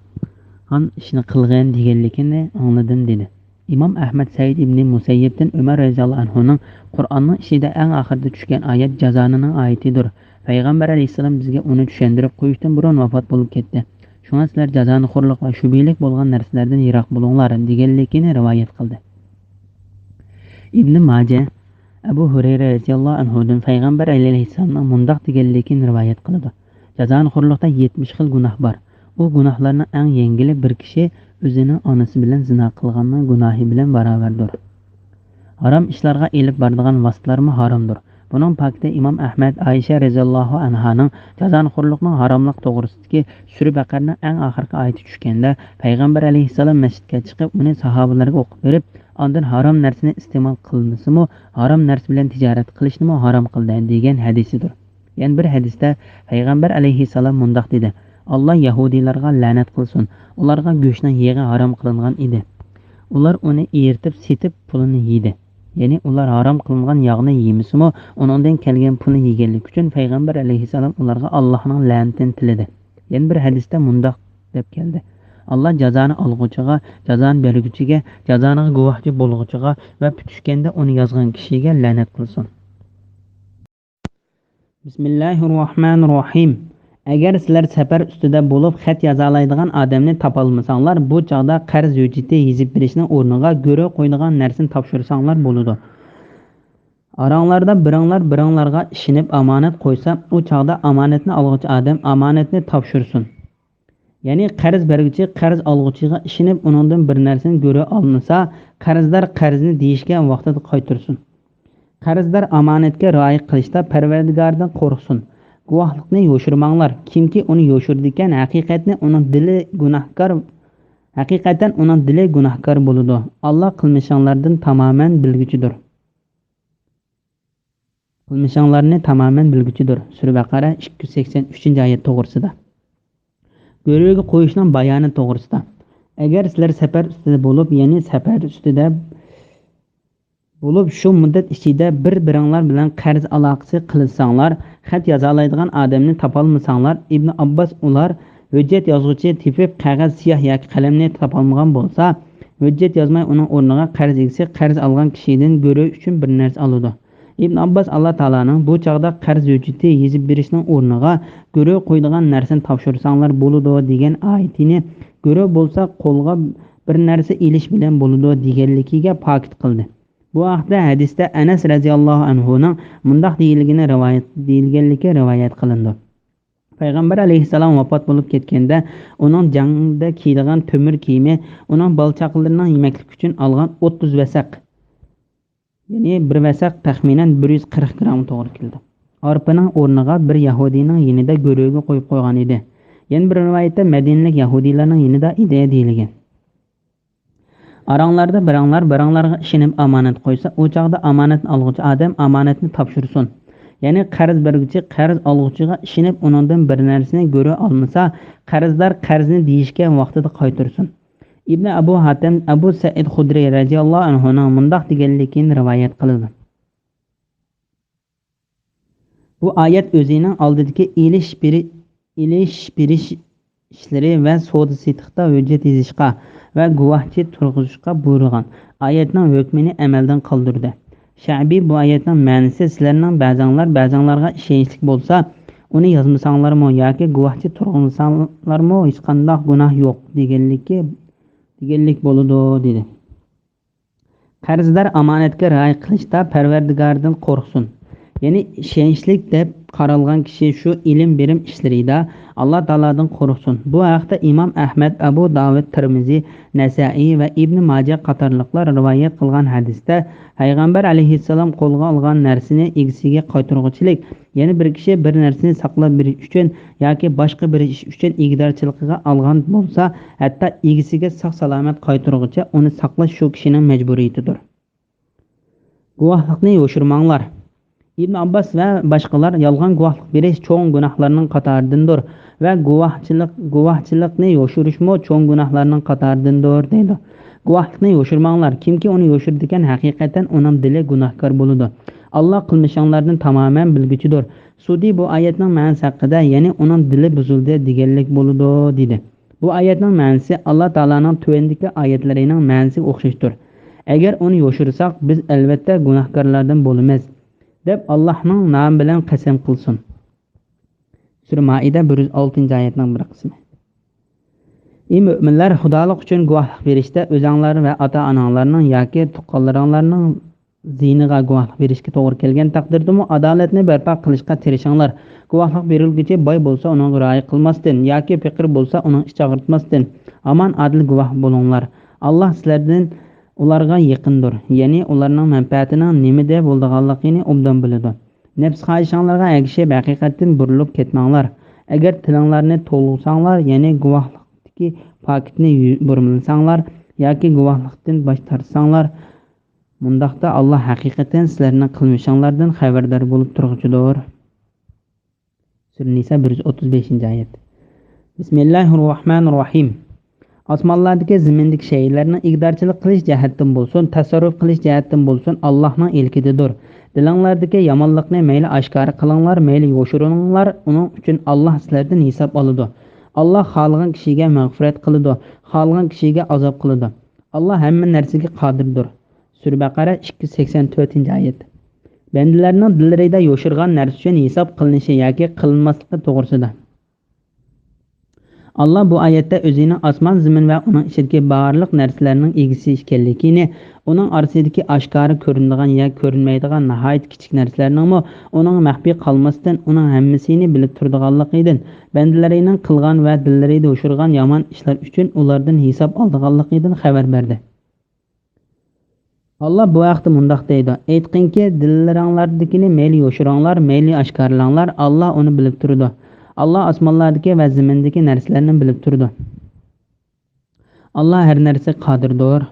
ئىشنى قىلغىن دېگەنلىكىنى ئاڭلىدىم، دېدى. ئىمام ئەھمەد سەئىد ئىبنى مۇسەييىبتىن ئۆمەر رەزىياللاھۇ ئەنھۇنىڭ قۇرئاننىڭ ئىچىدە ئەڭ ئاخىرىدا چۈشكەن ئايەت جازانىنىڭ ئايىتىدۇر. پەيغەمبەر ئەلەيھىسسالام بىزگە ئۇنى چۈشەندۈرۈپ قويۇشتىن بۇرۇن ۋاپات بولۇپ كەتتى. شۇڭا سىلەر جازانىخورلۇق ۋە شۈبھىلىك بولغان نەرسىلەردىن يىراق بولۇڭلار، دېگەنلىكىنى رىۋايەت قىلدى. ئىبنى ماجە ئەبۇ ھۇرەيرە رەزىياللاھۇ ئەنھۇدىن پەيغەمبەر ئەلەيھىسسالامنىڭ مۇنداق دېگەنلىكىنى رىۋايەت قىلىدۇ: جازانىخورلۇقتا يەتمىش خىل گۇناھ بار. ئۇ گۇناھلارنىڭ ئەڭ يەڭگىلى بىر كىشى ئۆزىنىڭ ئانىسى بىلەن زىنا قىلغاننىڭ گۇناھى بىلەن باراۋەردۇر. ھارام ئىشلارغا ئېلىپ بارىدىغان ۋاسىتىلەرمۇ ھارامدۇر. بۇنىڭ پاكىتى ئىمام ئەھمەد ئائىشە رەزىياللاھۇ ئەنھانىڭ جازانىخورلۇقنىڭ ھاراملىق توغرىسىدىكى سۈرە بەقەرىنىڭ ئەڭ ئاخىرقى ئايىتى چۈشكەندە، پەيغەمبەر ئەلەيھىسسالام مەسچىتكە چىقىپ، ئۇنى ساھابىلەرگە ئوقۇپ بېرىپ، ئاندىن ھارام نەرسىنى ئىستېمال قىلمىسىمۇ، ھارام نەرسە بىلەن تىجارەت قىلىشنىمۇ ھارام قىلدى، دېگەن ھەدىسىدۇر. يەنە بىر ھەدىستە پەيغەمبەر ئەلەيھىسسالام مۇنداق دېدى: ئاللا يەھۇدىيلارغا لەنەت قىلسۇن، ئۇلارغا گۆشنىڭ يېغى ھارام قىلىنغان ئىدى. ئۇلار ئۇنى ئېرىتىپ سېتىپ پۇلىنى يېدى. يەنى ئۇلار ھارام قىلىنغان ياغنى يېمىسىمۇ، ئۇنىڭدىن كەلگەن پۇلنى يېگەنلىكى ئۈچۈن پەيغەمبەر ئەلەيھىسسالام ئۇلارغا ئاللاھنىڭ لەنىتىنى تىلىدى. يەنە بىر ھەدىستە مۇنداق دەپ كەلدى: ئاللا جازانى ئالغۇچىغا، جازانى بەرگۈچىگە، جازانىغا گۇۋاھچى بولغۇچىغا ۋە پۈتۈشكەندە ئۇنى يازغان كىشىگە لەنەت قىلسۇن. بىسمىللاھىررەھمانىررەھىم. ئەگەر سىلەر سەپەر ئۈستىدە بولۇپ خەت يازالايدىغان ئادەمنى تاپالمىساڭلار، بۇ چاغدا قەرز ھۆججىتى يېزىپ بېرىشنىڭ ئورنىغا گۆرۈ قويىدىغان نەرسىنى تاپشۇرساڭلار بولىدۇ. ئاراڭلاردا بىرىڭلار بىرىڭلارغا ئىشىنىپ ئامانەت قويسا، ئۇ چاغدا ئامانەتنى ئالغۇچى ئادەم ئامانەتنى تاپشۇرسۇن. يەنى قەرز بەرگۈچى قەرز ئالغۇچىغا ئىشىنىپ ئۇنىڭدىن بىر نەرسىنى گۆرۈ ئالمىسا، قەرزدار قەرزنى دېيىشكەن ۋاقتىدا قايتۇرسۇن. قەرزدار ئامانەتكە رىئايە قىلىشتا پەرۋەردىگاردىن قورقسۇن. گۇۋاھلىقنى يوشۇرماڭلار. كىمكى ئۇنى يوشۇرىدىكەن، ھەقىقەتنى ئۇنىڭ دىلى گۇناھكار، ھەقىقەتەن ئۇنىڭ دىلى گۇناھكار بولىدۇ. ئاللا قىلمىشىڭلاردىن تامامەن بىلگۈچىدۇر. قىلمىشىڭلارنى تامامەن بىلگۈچىدۇر. سۈرە بەقەرە ئىككى يۈز سەكسەن ئۈچىنچى ئايەت توغرىسىدا. گۆرۈگە قويۇشنىڭ بايانى توغرىسىدا. ئەگەر سىلەر سەپەر ئۈستىدە بولۇپ، يەنى سەپەر ئۈستىدە بولۇپ، شۇ مۇددەت ئىچىدە بىر-بىرىڭلار بىلەن قەرز ئالاقىسى قىلىشساڭلار، خەت يازالايدىغان ئادەمنى تاپالمىساڭلار، ئىبنى ئابباس ئۇلار ھۆججەت يازغۇچى تېپىپ، قەغەز، سىياھ ياكى قەلەمنى تاپالمىغان بولسا، ھۆججەت يازماي ئۇنىڭ ئورنىغا قەرز ئىگىسى قەرز ئالغان كىشىدىن گۆرۈ ئۈچۈن بىر نەرسە ئالىدۇ. ئىبن ئابباس ئاللا تائالانىڭ بۇ چاغدا قەرز ھۆججىتى يېزىپ بېرىشنىڭ ئورنىغا گۆرۈ قويىدىغان نەرسىنى تاپشۇرساڭلار بولىدۇ دېگەن ئايىتىنى، گۆرۈ بولسا قولغا بىر نەرسە ئېلىش بىلەن بولىدۇ دېگەنلىكىگە پاكىت قىلدى. بۇ ھەقتە ھەدىستە ئەنەس رەزىياللاھۇ ئەنھۇنىڭ مۇنداق دېيىلگىنى رىۋايەت، دېيىلگەنلىكى رىۋايەت قىلىنىدۇ. پەيغەمبەر ئەلەيھىسسالام ۋاپات بولۇپ كەتكەندە، ئۇنىڭ جەڭدە كىيىدىغان تۆمۈر كىيىمى، ئۇنىڭ بالا-چاقىلىرىنىڭ يېمەكلىك ئۈچۈن ئالغان ئوتتۇز ۋەسەق، يەنى بىر ۋەسەق تەخمىنەن بىر يۈز قىرىق گرامغا توغرا كېلىدۇ. ئارپىنىڭ ئورنىغا بىر يەھۇدىينىڭ يېنىدا گۆرۈگە قويۇپ قويغان ئىدى. يەنە بىر رىۋايەتتە مەدىنىلىك يەھۇدىيلارنىڭ يېنىدا ئىدى دېيىلگەن. ئاراڭلاردا بىرەڭلار بىرەڭلارغا ئىشىنىپ ئامانەت قويسا، ئۇ چاغدا ئامانەتنى ئالغۇچى ئادەم ئامانەتنى تاپشۇرسۇن. يەنى قەرز بەرگۈچى قەرز ئالغۇچىغا ئىشىنىپ ئۇنىڭدىن بىر نەرسىنى گۆرۈ ئالمىسا، قەرزدار قەرزنى دېيىشكەن ۋاقتىدا قايتۇرسۇن. ئىبنى ئەبۇ ھاتەم ئەبۇ سەئىد خۇدرى رەزىياللاھۇ ئەنھۇنىڭ مۇنداق دېگەنلىكىنى رىۋايەت قىلىدۇ. بۇ ئايەت ئۆزىنىڭ ئالدىدىكى ئېلىش بېرى-، ئېلىش بېرىش ئىشلىرى ۋە سودا سېتىقتا ھۆججەت يېزىشقا ۋە گۇۋاھچى تۇرغۇزۇشقا بۇيرۇلغان ئايەتنىڭ ھۆكمىنى ئەمەلدىن قالدۇردى. شەئبى بۇ ئايەتنىڭ مەنىسى سىلەرنىڭ بەزەڭلار بەزەڭلارغا ئىشەنچلىك بولسا، ئۇنى يازمىساڭلارمۇ ياكى گۇۋاھچى تۇرغۇزمىساڭلارمۇ ھېچقانداق گۇناھ يوق دېگەنلىكى، دېگەنلىك بولىدۇ، دېدى. قەرزدار ئامانەتكە رىئايە قىلىشتا پەرۋەردىگاردىن قورقسۇن. يەنى ئىشەنچلىك دەپ قارالغان كىشى شۇ ئېلىم بېرىم ئىشلىرىدا ئاللا تائالادىن قورقسۇن. بۇ ھەقتە ئىمام ئەھمەد، ئەبۇ داۋۇد، تىرمىزى، نەسائىي ۋە ئىبنى ماجە قاتارلىقلار رىۋايەت قىلغان ھەدىستە، پەيغەمبەر ئەلەيھىسسالام قولغا ئالغان نەرسىنى ئىگىسىگە قايتۇرغۇچىلىك، يەنى بىر كىشى بىر نەرسىنى ساقلاپ بېرىش ئۈچۈن ياكى باشقا بىر ئىش ئۈچۈن ئىگىدارچىلىقىغا ئالغان بولسا، ھەتتا ئىگىسىگە ساق-سالامەت قايتۇرغۇچە ئۇنى ساقلاش شۇ كىشىنىڭ مەجبۇرىيىتىدۇر. گۇۋاھلىقنى يوشۇرماڭلار. ئىبن ئابباس ۋە باشقىلار يالغان گۇۋاھلىق بېرىش چوڭ گۇناھلارنىڭ قاتارىدىندۇر ۋە گۇۋاھچىلىق، گۇۋاھچىلىقنى يوشۇرۇشمۇ چوڭ گۇناھلارنىڭ قاتارىدىندۇر، دەيدۇ. گۇۋاھلىقنى يوشۇرماڭلار. كىمكى ئۇنى يوشۇرىدىكەن، ھەقىقەتەن ئۇنىڭ دىلى گۇناھكار بولىدۇ. ئاللا قىلمىشىڭلاردىن تامامەن بىلگۈچىدۇر. سۇدى بۇ ئايەتنىڭ مەنىسى ھەققىدە، يەنى ئۇنىڭ دىلى بۇزۇلدى دېگەنلىك بولىدۇ، دېدى. بۇ ئايەتنىڭ مەنىسى ئاللا تائالانىڭ تۆۋەندىكى ئايەتلىرىنىڭ مەنىسىگە ئوخشاشتۇر. ئەگەر ئۇنى يوشۇرساق، بىز ئەلۋەتتە گۇناھكارلاردىن بولىمىز، دەپ ئاللاھنىڭ نامى بىلەن قەسەم قىلسۇن. سۈرە مائىدە بىر يۈز ئالتىنچى ئايەتنىڭ بىر قىسمى. ئى مۆمىنلەر، خۇدالىق ئۈچۈن گۇۋاھلىق بېرىشتە ئۆزەڭلار ۋە ئاتا-ئاناڭلارنىڭ ياكى تۇغقانلىرىڭلارنىڭ زىيىنىغا گۇۋاھلىق بېرىشكە توغرا كەلگەن تەقدىردىمۇ، ئادالەتنى بەرپا قىلىشقا تىرىشىڭلار. گۇۋاھلىق بېرىلگۈچى باي بولسا، ئۇنىڭغا رىئايە قىلماستىن ياكى پېقىر بولسا، ئۇنىڭ ئىچى ئاغرىتماستىن، ھامان ئادىل گۇۋاھ بولۇڭلار. ئاللا سىلەردىن ئۇلارغا يېقىندۇر، يەنى ئۇلارنىڭ مەنپەئەتىنىڭ نېمىدە بولىدىغانلىقىنى ئوبدان بىلىدۇ. نەپس خاھىشىڭلارغا ئەگىشىپ، ھەقىقەتتىن بۇرۇلۇپ كەتمەڭلار. ئەگەر تىلىڭلارنى تولغىساڭلار، يەنى گۇۋاھلىقتىكى پاكىتنى يۈ-، بۇرمىلىساڭلار ياكى گۇۋاھلىقتىن باش تارتساڭلار، مۇنداقتا ئاللا ھەقىقەتەن سىلەرنىڭ قىلمىشىڭلاردىن خەۋەردار بولۇپ تۇرغۇچىدۇر. سۈرە نىسا، بىر يۈز ئوتتۇز بەشىنچى ئايەت. بىسمىللاھىررەھمانىررەھىم. ئاسمانلاردىكى، زېمىندىكى شەيئىلەرنىڭ ئىگىدارچىلىق قىلىش جەھەتتىن بولسۇن، تەسەررۇپ قىلىش جەھەتتىن بولسۇن، ئاللاھنىڭ ئىلكىدىدۇر. دىلىڭلاردىكى يامانلىقنى مەيلى ئاشكارا قىلىڭلار، مەيلى يوشۇرۇڭلار، ئۇنىڭ ئۈچۈن ئاللاھ سىلەردىن ھېساب ئالىدۇ. ئاللاھ خالىغان كىشىگە مەغپىرەت قىلىدۇ، خالىغان كىشىگە ئازاب قىلىدۇ. ئاللاھ ھەممە نەرسىگە قادىردۇر. سۈرە بەقەرە، ئىككى يۈز سەكسەن تۆتىنچى ئايەت. بەندىلەرنىڭ دىللىرىدا يوشۇرغان نەرسە ئۈچۈن ھېساب قىلىنىشى ياكى قىلىنماسلىقى توغرىسىدا. ئاللاھ بۇ ئايەتتە ئۆزىنىڭ ئاسمان، زېمىن ۋە ئۇنىڭ ئىچىدىكى بارلىق نەرسىلەرنىڭ ئىگىسى ئىكەنلىكىنى، ئۇنىڭ ئارىسىدىكى ئاشكارا كۆرۈنىدىغان يا كۆرۈنمەيدىغان ناھايىتى كىچىك نەرسىلەرنىڭمۇ ئۇنىڭ مەخپىي قالماستىن، ئۇنىڭ ھەممىسىنى بىلىپ تۇرىدىغانلىقىدىن، بەندىلىرىنىڭ قىلغان ۋە دىللىرىدا يوشۇرغان يامان ئىشلار ئۈچۈن ئۇلاردىن ھېساب ئالىدىغانلىقىدىن خەۋەر بەردى. ئاللاھ بۇ ھەقتە مۇنداق دەيدۇ: ئېيتقىنكى، دىللىرىڭلاردىكىنى مەيلى يوشۇرۇڭلار، مەيلى ئاشكارىلاڭلار، ئاللاھ ئۇنى بىلىپ تۇرىدۇ. ئاللاھ ئاسمانلاردىكى ۋە زېمىندىكى نەرسىلەرنى بىلىپ تۇرىدۇ. ئاللاھ ھەر نەرسىگە قادىردۇر.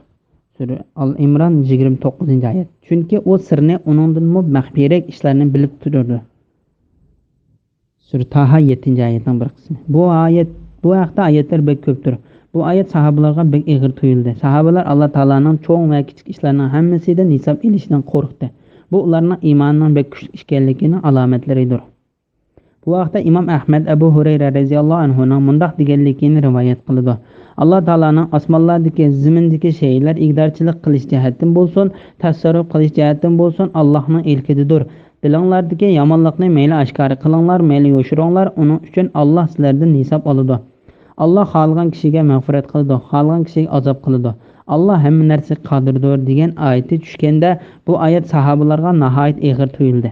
سۈرە ئال ئىمران، يىگىرمە توققۇزىنچى ئايەت. چۈنكى ئۇ سىرنى، ئۇنىڭدىنمۇ مەخپىيرەك ئىشلارنى بىلىپ تۇرىدۇ. سۈرە تاھا، يەتتىنچى ئايەتنىڭ بىر قىسمى. بۇ ئايەت، بۇ ھەقتە ئايەتلەر بەك كۆپتۇر. بۇ ئايەت ساھابىلارغا بەك ئېغىر تۇيۇلدى. ساھابىلار ئاللا تائالانىڭ چوڭ ۋە كىچىك ئىشلارنىڭ ھەممىسىدىن ھېساب ئېلىشىدىن قورقتى. بۇ ئۇلارنىڭ ئىمانىنىڭ بەك كۈچلۈك ئىكەنلىكىنىڭ ئالامەتلىرىدۇر. بۇ ھەقتە ئىمام ئەھمەد ئەبۇ ھۇرەيرە رەزىياللاھۇ ئەنھۇنىڭ مۇنداق دېگەنلىكىنى رىۋايەت قىلىدۇ: ئاللا تائالانىڭ ئاسمانلاردىكى، زېمىندىكى شەيئىلەر ئىگىدارچىلىق قىلىش جەھەتتىن بولسۇن، تەسەررۇپ قىلىش جەھەتتىن بولسۇن، ئاللاھنىڭ ئىلكىدىدۇر. دىلىڭلاردىكى يامانلىقنى مەيلى ئاشكارا قىلىڭلار، مەيلى يوشۇرۇڭلار، ئۇنىڭ ئۈچۈن ئاللاھ سىلەردىن ھېساب ئالىدۇ. ئاللاھ خالىغان كىشىگە مەغپىرەت قىلىدۇ، خالىغان كىشىگە ئازاب قىلىدۇ. ئاللا ھەممە نەرسىگە قادىردۇر» دېگەن ئايىتى چۈشكەندە، بۇ ئايەت ساھابىلارغا ناھايىتى ئېغىر تۇيۇلدى.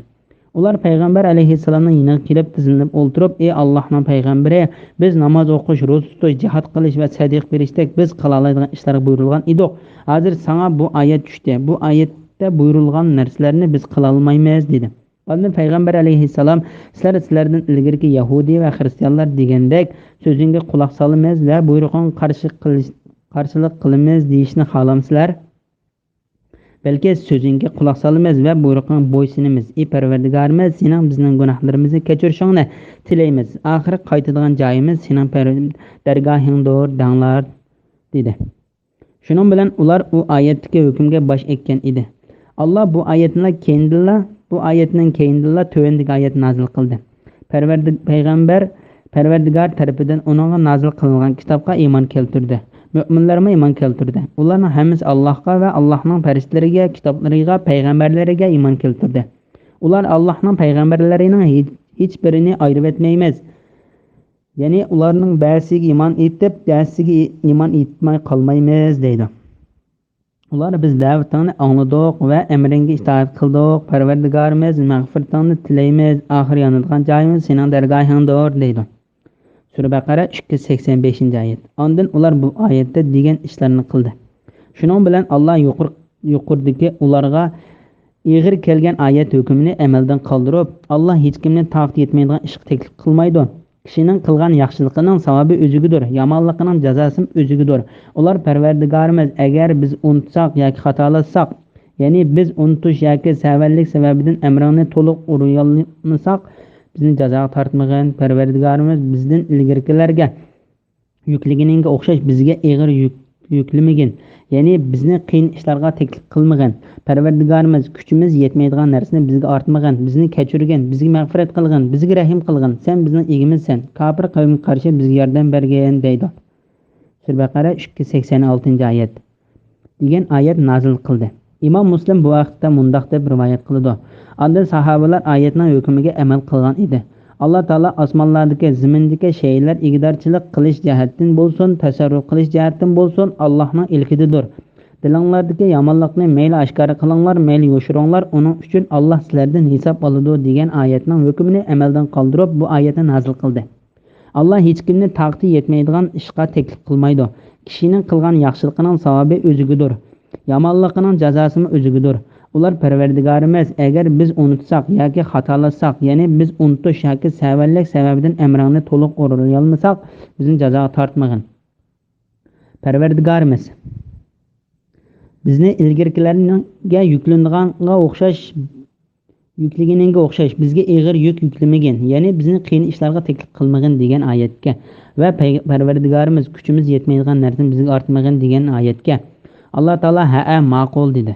ئۇلار پەيغەمبەر ئەلەيھىسسالامنىڭ يېنىغا كېلىپ تىزلىنىپ ئولتۇرۇپ: «ئى ئاللاھنىڭ پەيغەمبىرى، بىز ناماز ئوقۇش، روزا تۇتۇش، جىھاد قىلىش ۋە سەدىقە بېرىشتەك بىز قىلالايدىغان ئىشلارغا بۇيرۇلغان ئىدۇق. ھازىر ساڭا بۇ ئايەت چۈشتى. بۇ ئايەتتە بۇيرۇلغان نەرسىلەرنى بىز قىلالمايمىز» دېدى. ئاندىن پەيغەمبەر ئەلەيھىسسالام: «سىلەر سىلەردىن ئىلگىرىكى يەھۇدىي ۋە خىرىستىيانلار دېگەندەك سۆزۈڭگە قۇلاق سالىمىز ۋە بۇيرۇقۇڭغا قارشى قىلىش، قارشىلىق قىلىمىز دېيىشنى خالامسىلەر؟ بەلكى سۆزۈڭگە قۇلاق سالىمىز ۋە بۇيرۇقۇڭغا بويسۇنىمىز. ئى پەرۋەردىگارىمىز، سېنىڭ بىزنىڭ گۇناھلىرىمىزنى كەچۈرۈشۈڭنى تىلەيمىز. ئاخىرى قايتىدىغان جايىمىز سېنىڭ پەر-، دەرگاھىڭدۇر» دەڭلار، دېدى. شۇنىڭ بىلەن ئۇلار ئۇ ئايەتتىكى ھۆكۈمگە باش ئەگكەن ئىدى. ئاللا بۇ ئايەتنى كېيىندىنلا، بۇ ئايەتنىڭ كېيىندىنلا تۆۋەندىكى ئايەت نازىل قىلدى. پەرۋەردىگ-، پەيغەمبەر پەرۋەردىگار تەرىپىدىن ئۇنىڭغا نازىل قىلىنغان كىتابقا ئىمان كەلتۈردى. مۆمىنلەرمۇ ئىمان كەلتۈردى. ئۇلارنىڭ ھەممىسى ئاللاھقا ۋە ئاللاھنىڭ پەرىشتىلىرىگە، كىتابلىرىغا، پەيغەمبەرلىرىگە ئىمان كەلتۈردى. ئۇلار ئاللاھنىڭ پەيغەمبەرلىرىنىڭ ھېچ، ھېچبىرىنى ئايرىۋەتمەيمىز. يەنى ئۇلارنىڭ بەزىسىگە ئىمان ئېيتىپ، بەزىسىگە ئىمان ئېيتماي قالمايمىز دەيدۇ. ئۇلار: «بىز دەۋىتىڭنى ئاڭلىدۇق ۋە ئەمرىڭگە ئىتائەت قىلدۇق. پەرۋەردىگارىمىز، مەغپىرىتىڭنى تىلەيمىز. ئاخىر يانىدىغان جايىمىز سېنىڭ دەرگاھىڭدۇر» دەيدۇ. سۈرە بەقەرە ئىككى يۈز سەكسەن بەشىنچى ئايەت. ئاندىن ئۇلار بۇ ئايەتتە دېگەن ئىشلارنى قىلدى. شۇنىڭ بىلەن ئاللا يۇقىرى-، يۇقىرىدىكى ئۇلارغا ئېغىر كەلگەن ئايەت ھۆكمىنى ئەمەلدىن قالدۇرۇپ، ئاللا ھېچكىمنى تاقىتى يەتمەيدىغان ئىشقا تەكلىپ قىلمايدۇ. كىشىنىڭ قىلغان ياخشىلىقىنىڭ ساۋابى ئۆزىگىدۇر، يامانلىقىنىڭ جازاسىمۇ ئۆزىگىدۇر. ئۇلار: «پەرۋەردىگارىمىز، ئەگەر بىز ئۇنتۇساق ياكى خاتالاشساق، يەنى بىز ئۇنتۇش ياكى سەۋەنلىك سەۋەبىدىن ئەمرىڭنى تولۇق ئورۇنلىيالمىساق، بىزنى جازاغا تارتمىغىن. پەرۋەردىگارىمىز، بىزدىن ئىلگىرىكىلەرگە يۈكلىگىنىڭگە ئوخشاش بىزگە ئېغىر يۈك يۈكلىمىگىن، يەنى بىزنى قىيىن ئىشلارغا تەكلىپ قىلمىغىن. پەرۋەردىگارىمىز، كۈچىمىز يەتمەيدىغان نەرسىنى بىزگە ئارتمىغىن، بىزنى كەچۈرگىن، بىزگە مەغپىرەت قىلغىن، بىزگە رەھىم قىلغىن. سەن بىزنىڭ ئىگىمىزسەن. كاپىر قەۋمگە قارشى بىزگە ياردەم بەرگىن» دەيدۇ. سۈرە بەقەرە ئىككى يۈز سەكسەن ئالتىنچى ئايەت. دېگەن ئايەت نازىل قىلدى. ئىمام مۇسلىم بۇ ھەقتە مۇنداق دەپ رىۋايەت قىلىدۇ: ئاندىن ساھابىلار ئايەتنىڭ ھۆكمىگە ئەمەل قىلغان ئىدى. ئاللا تائالا ئاسمانلاردىكى، زېمىندىكى شەيئىلەر ئىگىدارچىلىق قىلىش جەھەتتىن بولسۇن، تەسەررۇپ قىلىش جەھەتتىن بولسۇن، ئاللاھنىڭ ئىلكىدىدۇر. دىلىڭلاردىكى يامانلىقنى مەيلى ئاشكارا قىلىڭلار، مەيلى يوشۇرۇڭلار، ئۇنىڭ ئۈچۈن ئاللا سىلەردىن ھېساب ئالىدۇ، دېگەن ئايەتنىڭ ھۆكمىنى ئەمەلدىن قالدۇرۇپ، بۇ ئايەتنى نازىل قىلدى. ئاللا ھېچكىمنى تاقىتى يەتمەيدىغان ئىشقا تەكلىپ قىلمايدۇ. كىشىنىڭ قىلغان ياخشىلىقىنىڭ ساۋابى ئۆزىگىدۇر. يامانلىقىنىڭ جازاسىمۇ ئۆزىگىدۇر. ئۇلار: پەرۋەردىگارىمىز، ئەگەر بىز ئۇنتۇساق ياكى خاتالاشساق، يەنى بىز ئۇنتۇش ياكى سەۋەنلىك سەۋەبىدىن ئەمرىڭنى تولۇق ئورۇنلىيالمىساق، بىزنى جازاغا تارتمىغىن. پەرۋەردىگارىمىز، بىزنى ئىلگىرىكىلەرگە يۈكلىنىدىغانغا ئوخشاش يۈكلىگىنىڭگە ئوخشاش بىزگە ئېغىر يۈك يۈكلىمىگىن، يەنى بىزنى قىيىن ئىشلارغا تەكلىپ قىلمىغىن دېگەن ئايەتكە ۋە پەي-، پەرۋەردىگارىمىز، كۈچىمىز يەتمەيدىغان نەرسىنى بىزگە ئارتمىغىن دېگەن ئايەتكە ئاللا تائالا ھەئە، ماقۇل دېدى.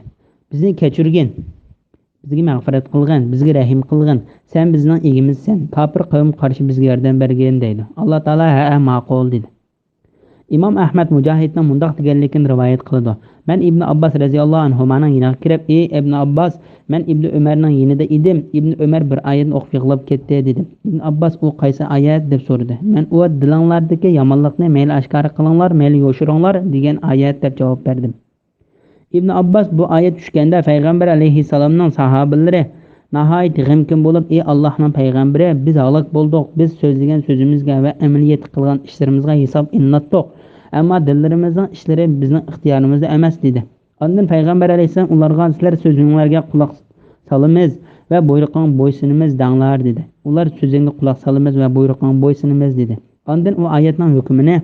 بىزنى كەچۈرگىن، بىزگە مەغپىرەت قىلغىن، بىزگە رەھىم قىلغىن، سەن بىزنىڭ ئىگىمىزسەن، كاپىر قەۋمگە قارشى بىزگە ياردەم بەرگىن دەيدۇ. ئاللا تائالا ھەئە، ماقۇل دېدى. ئىمام ئەھمەد مۇجاھىدنىڭ مۇنداق دېگەنلىكىنى رىۋايەت قىلىدۇ: مەن ئىبنى ئابباس رەزىياللاھۇ ئەنھۇمانىڭ يېنىغا كىرىپ، ئى ئىبنى ئابباس، مەن ئىبنى ئۆمەرنىڭ يېنىدا ئىدىم. ئىبنى ئۆمەر بىر ئايەتنى ئوقۇپ يىغلاپ كەتتى، دېدىم. ئىبنى ئابباس ئۇ قايسى ئايەت؟ دەپ سورىدى. مەن ئۇ دىلىڭلاردىكى يامانلىقنى مەيلى ئاشكارا قىلىڭلار، مەيلى يوشۇرۇڭلار دېگەن ئايەت دەپ جاۋاب بەردىم. ئىبن ئابباس بۇ ئايەت چۈشكەندە پەيغەمبەر ئەلەيھىسسالامنىڭ ساھابىلىرى ناھايىتى غەمكىن بولۇپ، ئى ئاللاھنىڭ پەيغەمبىرى، بىز ھالاك بولدۇق، بىز سۆزلىگەن سۆزىمىزگە ۋە ئەمەلىيەتتە قىلغان ئىشلىرىمىزغا ھېساب ئېلىناتتۇق، ئەمما دىللىرىمىزنىڭ ئىشلىرى بىزنىڭ ئىختىيارىمىزدا ئەمەس، دېدى. ئاندىن پەيغەمبەر ئەلەيھىسسالام ئۇلارغا سىلەر سۆزۈڭلارگە قۇلاق سالىمىز ۋە بۇيرۇقۇڭغا بويسۇنىمىز دەڭلار، دېدى. ئۇلار سۆزۈڭگە قۇلاق سالىمىز ۋە بۇيرۇقۇڭغا بويسۇنىمىز، دېدى. ئاندىن ئۇ ئايەتنىڭ ھۆكمىنى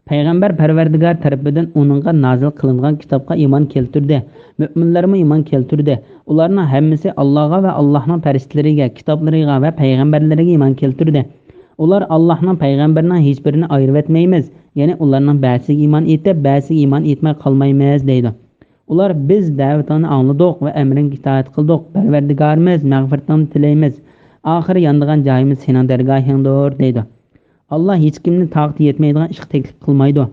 پەيغەمبەر پەرۋەردىگار تەرىپىدىن ئۇنىڭغا نازىل قىلىنغان كىتابقا ئىمان كەلتۈردى. مۆمىنلەرمۇ ئىمان كەلتۈردى. ئۇلارنىڭ ھەممىسى ئاللاغا ۋە ئاللاھنىڭ پەرىشتىلىرىگە، كىتابلىرىغا ۋە پەيغەمبەرلىرىگە ئىمان كەلتۈردى. ئۇلار ئاللاھنىڭ پەيغەمبىرىنىڭ ھېچبىرىنى ئايرىۋەتمەيمىز، يەنى ئۇلارنىڭ بەزىسىگە ئىمان ئېيتىپ، بەزىسىگە ئىمان ئېيتماي قالمايمىز، دەيدۇ. ئۇلار، بىز دەۋىتىڭنى ئاڭلىدۇق ۋە ئەمرىڭگە ئىتائەت قىلدۇق. پەرۋەردىگارىمىز، مەغپىرىتىڭنى تىلەيمىز. ئاخىرى يانىدىغان جايىمىز سېنىڭ دەرگاھىڭدۇر، دەيدۇ. ئاللا ھېچكىمنى تاقىتى يەتمەيدىغان ئىشقا تەكلىپ قىلمايدۇ.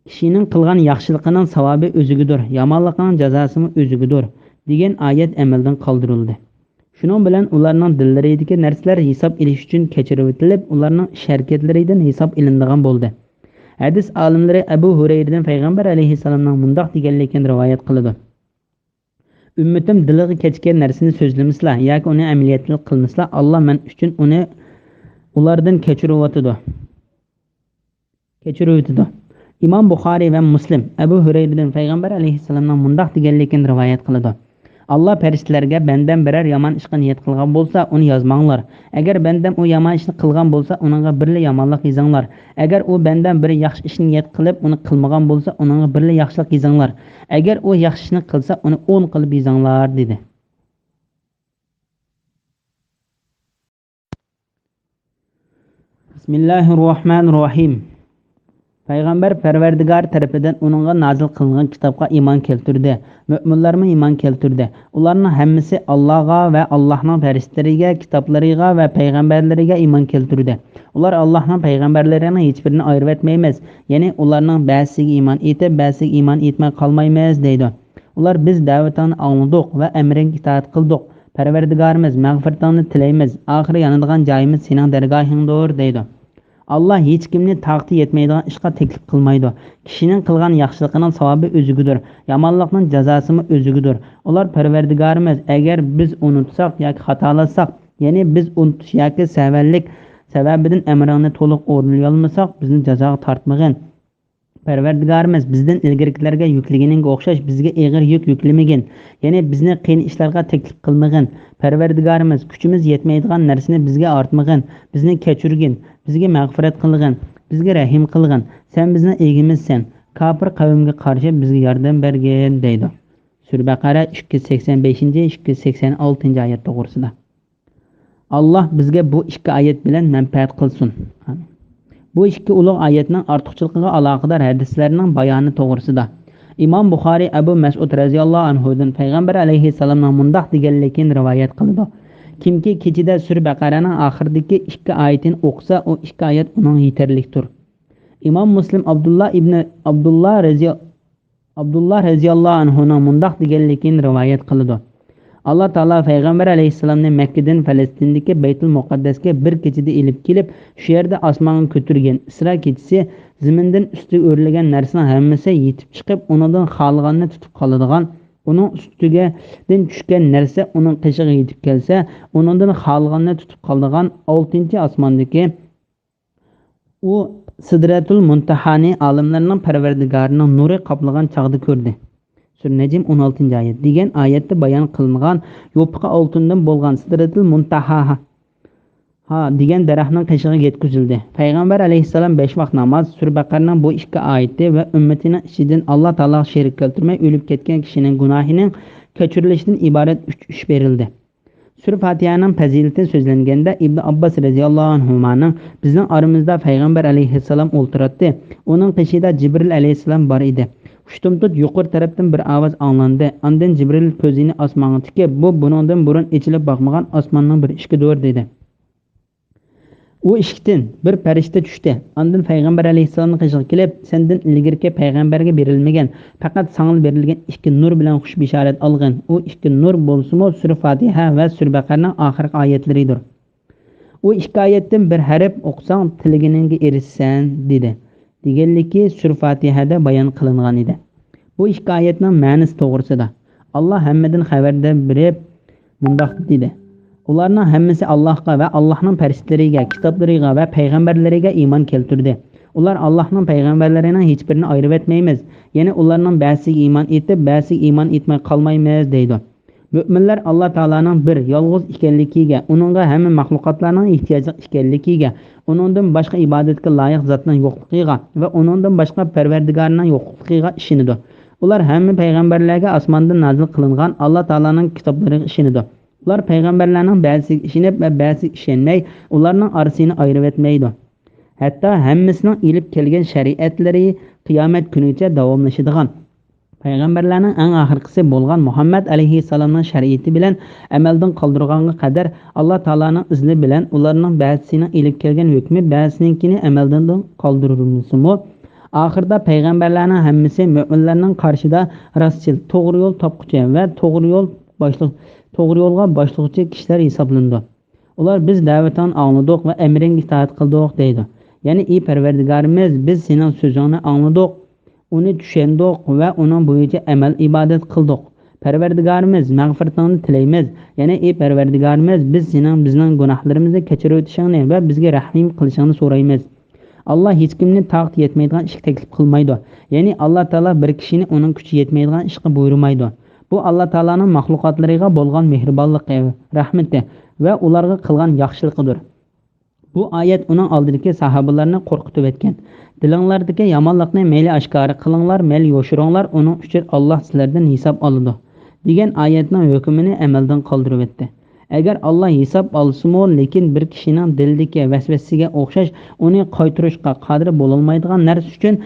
كىشىنىڭ قىلغان ياخشىلىقىنىڭ ساۋابى ئۆزىگىدۇر، يامانلىقىنىڭ جازاسىمۇ ئۆزىگىدۇر، دېگەن ئايەت ئەمەلدىن قالدۇرۇلدى. شۇنىڭ بىلەن ئۇلارنىڭ دىللىرىدىكى نەرسىلەر ھېساب ئېلىش ئۈچۈن كەچۈرۈۋېتىلىپ، ئۇلارنىڭ ئىش ھەرىكەتلىرىدىن ھېساب ئېلىنىدىغان بولدى. ھەدىس ئالىملىرى ئەبۇ ھۇرەيرىدىن پەيغەمبەر ئەلەيھىسسالامنىڭ مۇنداق دېگەنلىكىنى رىۋايەت قىلىدۇ: ئۈممىتىم دىلىغا كەچكەن نەرسىنى سۆزلىمىسىلا ياكى ئۇنى ئەمەلىيەتلىك قىلمىسىلا، ئاللا مەن ئۈچۈن ئۇنى ئۇلاردىن كەچۈرۈۋاتىدۇ. كەچۈرۈۋېتىدۇ. ئىمام بۇخارىي ۋە مۇسلىم ئەبۇ ھۇرەيرىدىن پەيغەمبەر ئەلەيھىسسالامنىڭ مۇنداق دېگەنلىكىنى رىۋايەت قىلىدۇ: ئاللا پەرىشتىلەرگە، بەندەم بىرەر يامان ئىشقا نىيەت قىلغان بولسا، ئۇنى يازماڭلار. ئەگەر بەندەم ئۇ يامان ئىشنى قىلغان بولسا، ئۇنىڭغا بىرلا يامانلىق يېزىڭلار. ئەگەر ئۇ بەندەم بىر ياخشى ئىشنى نىيەت قىلىپ، ئۇنى قىلمىغان بولسا، ئۇنىڭغا بىرلا ياخشىلىق يېزىڭلار. ئەگەر ئۇ ياخشى ئىشنى قىلسا، ئۇنى ئون قىلىپ يېزىڭلار، دېدى. بىسمىللاھىررەھمانىررەھىم. پەيغەمبەر پەرۋەردىگار تەرىپىدىن ئۇنىڭغا نازىل قىلىنغان كىتابقا ئىمان كەلتۈردى. مۆمىنلەرمۇ ئىمان كەلتۈردى. ئۇلارنىڭ ھەممىسى ئاللاغا ۋە ئاللاھنىڭ پەرىشتىلىرىگە، كىتابلىرىغا ۋە پەيغەمبەرلىرىگە ئىمان كەلتۈردى. ئۇلار ئاللاھنىڭ پەيغەمبەرلىرىنىڭ ھېچبىرىنى ئايرىۋەتمەيمىز، يەنى ئۇلارنىڭ بەزىسىگە ئىمان ئېيتىپ، بەزىسىگە ئىمان ئېيتماي قالمايمىز، دەيدۇ. ئۇلار، بىز دەۋىتىڭنى ئاڭلىدۇق ۋە ئەمرىڭگە ئىتائەت قىلدۇق. پەرۋەردىگارىمىز، مەغپىرىتىڭنى تىلەيمىز. ئاخىرى يانىدىغان جايىمىز سېنىڭ دەرگاھىڭدۇر، دەيدۇ. ئاللا ھېچكىمنى تاقىتى يەتمەيدىغان ئىشقا تەكلىپ قىلمايدۇ. كىشىنىڭ قىلغان ياخشىلىقىنىڭ ساۋابى ئۆزىگىدۇر، يامانلىقنىڭ جازاسىمۇ ئۆزىگىدۇر. ئۇلار، پەرۋەردىگارىمىز، ئەگەر بىز ئۇنتۇساق ياكى خاتالاتساق، يەنى بىز ئۇنتۇش ياكى سەۋەنلىك سەۋەبىدىن ئەمرىڭنى تولۇق ئورۇنلىيالمىساق، بىزنى جازاغا تارتمىغىن. پەرۋەردىگارىمىز، بىزدىن ئىلگىرىكىلەرگە يۈكلىگىنىڭگە ئوخشاش بىزگە ئېغىر يۈك يۈكلىمىگىن، يەنى بىزنى قىيىن ئىشلارغا تەكلىپ قىلمىغىن. پەرۋەردىگارىمىز، كۈچىمىز يەتمەيدىغان نەرسىنى بىزگە ئارتمىغىن، بىزنى كەچۈرگىن، بىزگە مەغپىرەت قىلغىن، بىزگە رەھىم قىلغىن، سەن بىزنىڭ ئىگىمىزسەن، كاپىر قەۋمگە قارشى بىزگە ياردەم بەرگىن، دەيدۇ. سۈرە بەقەرە ئىككى يۈز سەكسەن بەشىنچى، ئىككى يۈز سەكسەن ئالتىنچى ئايەت توغرىسىدا. ئاللا بىزگە بۇ ئىككى ئايەت بىلەن مەنپەئەت قىلسۇن. بۇ ئىككى ئۇلۇغ ئايەتنىڭ ئارتۇقچىلىقىغا ئالاقىدار ھەدىسلەرنىڭ بايانى توغرىسىدا. ئىمام بۇخارىي ئەبۇ مەسئۇد رەزىياللاھۇ ئەنھۇدىن پەيغەمبەر ئەلەيھىسسالامنىڭ مۇنداق دېگەنلىكىنى رىۋايەت قىلىدۇ: كىمكى كېچىدە سۈرە بەقەرەنىڭ ئاخىرىدىكى ئىككى ئايىتىنى ئوقۇسا، ئۇ ئىككى ئايەت ئۇنىڭغا يېتەرلىكتۇر. ئىمام مۇسلىم ئابدۇللا ئىبنى ئابدۇللا رەزىيا-، ئابدۇللا رەزىياللاھۇ ئەنھۇنىڭ مۇنداق دېگەنلىكىنى رىۋايەت قىلىدۇ: ئاللا تائالا پەيغەمبەر ئەلەيھىسسالامنى مەككىدىن پەلەستىندىكى بەيتۇل مۇقەددەسكە بىر كېچىدە ئېلىپ كېلىپ، شۇ يەردە ئاسمانغا كۆتۈرگەن. ئىسرا كېچىسى زېمىندىن ئۈستىگە ئۆرلىگەن نەرسىنىڭ ھەممىسى يېتىپ چىقىپ، ئۇنىڭدىن خالىغاننى تۇتۇپ قالىدىغان، ئۇنىڭ ئۈستىگە دىن چۈشكەن نەرسە ئۇنىڭ قېشىغا يېتىپ كەلسە، ئۇنىڭدىن خالىغاننى تۇتۇپ قالىدىغان ئالتىنچى ئاسماندىكى ئۇ سىدرەتۇل مۇنتەھانى ئالەملەرنىڭ پەرۋەردىگارىنىڭ نۇرى قاپلىغان چاغدا كۆردى. سۈرە نەجم، ئون ئالتىنچى ئايەت، دېگەن ئايەتتە بايان قىلىنغان يوپۇرغا ئالتۇندىن بولغان سىدرەتۇل مۇنتەھا ھا دېگەن دەرەخنىڭ قېشىغا يەتكۈزۈلدى. پەيغەمبەر ئەلەيھىسسالام بەش ۋاق ناماز، سۈرە بەقەرىنىڭ بۇ ئىككى ئايىتى ۋە ئۈممىتىنىڭ ئىچىدىن ئاللا تائالاغا شېرىك كەلتۈرمەي ئۆلۈپ كەتكەن كىشىنىڭ گۇناھىنىڭ كەچۈرۈلۈشىدىن ئىبارەت ئۈچ ئىش بېرىلدى. سۈرە فاتىھەنىڭ پەزىلىتى سۆزلەنگەندە، ئىبنى ئابباس رەزىياللاھۇ ئەنھۇمانىڭ، بىزنىڭ ئارىمىزدا پەيغەمبەر ئەلەيھىسسالام ئولتۇراتتى. ئۇنىڭ قېشىدا جىبرىل ئەلەيھىسسالام بار ئىدى. ئۇشتۇمتۇت يۇقىرى تەرەپتىن بىر ئاۋاز ئاڭلاندى. ئاندىن جىبرىل كۆزىنى ئاسمانغا تىكىپ، بۇ بۇنىڭدىن بۇرۇن ئېچىلىپ باقمىغان ئاسماننىڭ بىر ئىشىكىدۇر، دېدى. ئۇ ئىشىكتىن بىر پەرىشتە چۈشتى. ئاندىن پەيغەمبەر ئەلەيھىسسالامنىڭ قېشىغا كېلىپ، سەندىن ئىلگىرىكى پەيغەمبەرگە بېرىلمىگەن، پەقەت ساڭىلا بېرىلگەن ئىككى نۇر بىلەن خۇش بېشارەت ئالغىن. ئۇ ئىككى نۇر بولسىمۇ سۈرە فاتىھە ۋە سۈرە بەقەرىنىڭ ئاخىرقى ئايەتلىرىدۇر. ئۇ ئىككى ئايەتتىن بىر ھەرپ ئوقۇساڭ، تىلىگىنىڭگە ئېرىشىسەن، دېدى. دېگەنلىكى سۈرە فاتىھەدە بايان قىلىنغان ئىدى. بۇ ئىككى ئايەتنىڭ مەنىسى توغرىسىدا ئاللا ھەممىدىن خەۋەردار بېرىپ مۇنداق دېدى: ئۇلارنىڭ ھەممىسى ئاللاھقا ۋە ئاللاھنىڭ پەرىشتىلىرىگە، كىتابلىرىغا ۋە پەيغەمبەرلىرىگە ئىمان كەلتۈردى. ئۇلار ئاللاھنىڭ پەيغەمبەرلىرىنىڭ ھېچبىرىنى ئايرىۋەتمەيمىز، يەنى ئۇلارنىڭ بەزىسىگە ئىمان ئېيتىپ، بەزىسىگە ئىمان ئېيتماي قالمايمىز، دەيدۇ. مۆمىنلەر ئاللا تائالانىڭ بىر، يالغۇز ئىكەنلىكىگە، ئۇنىڭغا ھەممە مەخلۇقاتلارنىڭ ئېھتىياجلىق ئىكەنلىكىگە، ئۇنىڭدىن باشقا ئىبادەتكە لايىق زاتنىڭ يوقلۇقىغا ۋە ئۇنىڭدىن باشقا پەرۋەردىگارنىڭ يوقلۇقىغا ئىشىنىدۇ. ئۇلار ھەممە پەيغەمبەرلەرگە ئاسماندىن نازىل قىلىنغان ئاللا تائالانىڭ كىتابلىرىغا ئىشىنىدۇ. ئۇلار پەيغەمبەرلەرنىڭ بەزىسىگە ئىشىنىپ ۋە بەزىسىگە ئىشەنمەي، ئۇلارنىڭ ئارىسىنى ئايرىۋەتمەيدۇ. ھەتتا ھەممىسىنىڭ ئېلىپ كەلگەن شەرىئەتلىرى قىيامەت كۈنىگىچە داۋاملىشىدىغان، پەيغەمبەرلەرنىڭ ئەڭ ئاخىرقىسى بولغان مۇھەممەد ئەلەيھىسسالامنىڭ شەرىئىتى بىلەن ئەمەلدىن قالدۇرغانغا قەدەر، ئاللا تائالانىڭ ئىزنى بىلەن ئۇلارنىڭ بەزىسىنىڭ ئېلىپ كەلگەن ھۆكمى بەزىسىنىڭكىنى ئەمەلدىن قالدۇرۇلمىسىمۇ، ئاخىرىدا پەيغەمبەرلەرنىڭ ھەممىسى مۆمىنلەرنىڭ قارشىدا راستچىل، توغرا يول تاپقۇچى ۋە توغرا يول باشلىق-، توغرا يولغا باشلىغۇچى كىشىلەر ھېسابلىنىدۇ. ئۇلار، بىز دەۋىتىڭنى ئاڭلىدۇق ۋە ئەمرىڭگە ئىتائەت قىلدۇق، دەيدۇ. يەنى، ئى پەرۋەردىگارىمىز، بىز سېنىڭ سۆزۈڭنى ئاڭلىدۇق، ئۇنى چۈشەندۇق ۋە ئۇنىڭ بويىچە ئەمەل-ئىبادەت قىلدۇق. پەرۋەردىگارىمىز، مەغپىرىتىڭنى تىلەيمىز. يەنى، ئى پەرۋەردىگارىمىز، بىز سېنىڭ بىزنىڭ گۇناھلىرىمىزنى كەچۈرۈۋېتىشىڭنى ۋە بىزگە رەھىم قىلىشىڭنى سورايمىز. ئاللا ھېچكىمنى تاقىتى يەتمەيدىغان ئىشقا تەكلىپ قىلمايدۇ. يەنى، ئاللا تائالا بىر كىشىنى ئۇنىڭ كۈچى يەتمەيدىغان ئىشقا بۇيرۇمايدۇ. بۇ ئاللا تائالانىڭ مەخلۇقاتلىرىغا بولغان مېھرىبانلىقى، رەھمىتى ۋە ئۇلارغا قىلغان ياخشىلىقىدۇر. بۇ ئايەت ئۇنىڭ ئالدىدىكى ساھابىلارنى قورقۇتۇۋەتكەن. دىلىڭلاردىكى يامانلىقنى مەيلى ئاشكارا قىلىڭلار، مەيلى يوشۇرۇڭلار، ئۇنىڭ ئۈچۈن ئاللا سىلەردىن ھېساب ئالىدۇ، دېگەن ئايەتنىڭ ھۆكمىنى ئەمەلدىن قالدۇرۇۋەتتى. ئەگەر ئاللا ھېساب ئالسىمۇ، لېكىن بىر كىشىنىڭ دىلىدىكى ۋەسۋەسىگە ئوخشاش ئۇنى قايتۇرۇشقا قادىر بولالمايدىغان نەرسە ئۈچۈن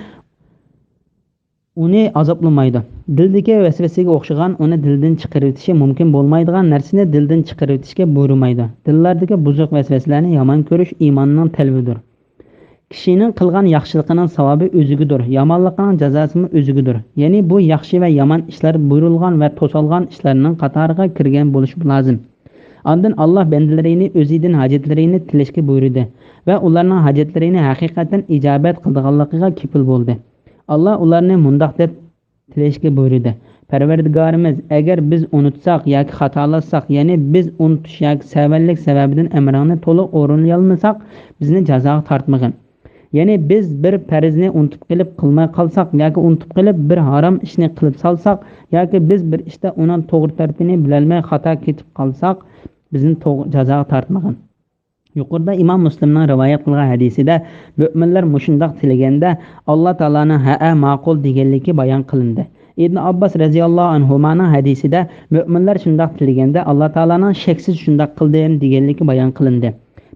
ئۇنى ئازابلىمايدۇ. دىلدىكى ۋەسۋەسىگە ئوخشىغان ئۇنى دىلدىن چىقىرىۋېتىشى مۇمكىن بولمايدىغان نەرسىنى دىلدىن چىقىرىۋېتىشكە بۇيرۇمايدۇ. دىللاردىكى بۇزۇق ۋەسۋەسىلەرنى يامان كۆرۈش ئىماننىڭ تەلۋىدۇر. كىشىنىڭ قىلغان ياخشىلىقىنىڭ ساۋابى ئۆزىگىدۇر، يامانلىقىنىڭ جازاسىمۇ ئۆزىگىدۇر. يەنى بۇ ياخشى ۋە يامان ئىشلار بۇيرۇلغان ۋە توسالغان ئىشلارنىڭ قاتارىغا كىرگەن بولۇشى لازىم. ئاندىن ئاللا بەندىلىرىنى ئۆزىدىن ھاجەتلىرىنى تىلەشكە بۇيرۇدى ۋە ئۇلارنىڭ ھاجەتلىرىنى ھەقىقەتەن ئىجابەت قىلىدىغانلىقىغا كېپىل بولدى. ئاللا ئۇلارنى مۇنداق دەپ تىلەشكە بۇيرۇدى: پەرۋەردىگارىمىز، ئەگەر بىز ئۇنتۇساق ياكى خاتالاشساق، يەنى بىز ئۇنتۇش ياكى سەۋەنلىك سەۋەبىدىن ئەمرىڭنى تولۇق ئورۇنلىيالمىساق، بىزنى جازاغا تارتمىغىن. يەنى بىز بىر پەرزنى ئۇنتۇپ قېلىپ قىلماي قالساق ياكى ئۇنتۇپ قېلىپ بىر ھارام ئىشنى قىلىپ سالساق ياكى بىز بىر ئىشتا ئۇنىڭ توغرا تەرىپىنى بىلەلمەي خاتا كېتىپ قالساق، بىزنى توغ-، جازاغا تارتمىغىن. يۇقىرىدا ئىمام مۇسلىمنىڭ رىۋايەت قىلغان ھەدىسىدە مۆمىنلەر مۇشۇنداق تىلىگەندە، ئاللا تائالانىڭ ھەئە، ماقۇل دېگەنلىكى بايان قىلىندى. ئىبن ئابباس رەزىياللاھۇ ئەنھۇمانىڭ ھەدىسىدە مۆمىنلەر شۇنداق تىلىگەندە، ئاللا تائالانىڭ شەكسىز شۇنداق قىلدىم دېگەنلىكى بايان قىلىندى.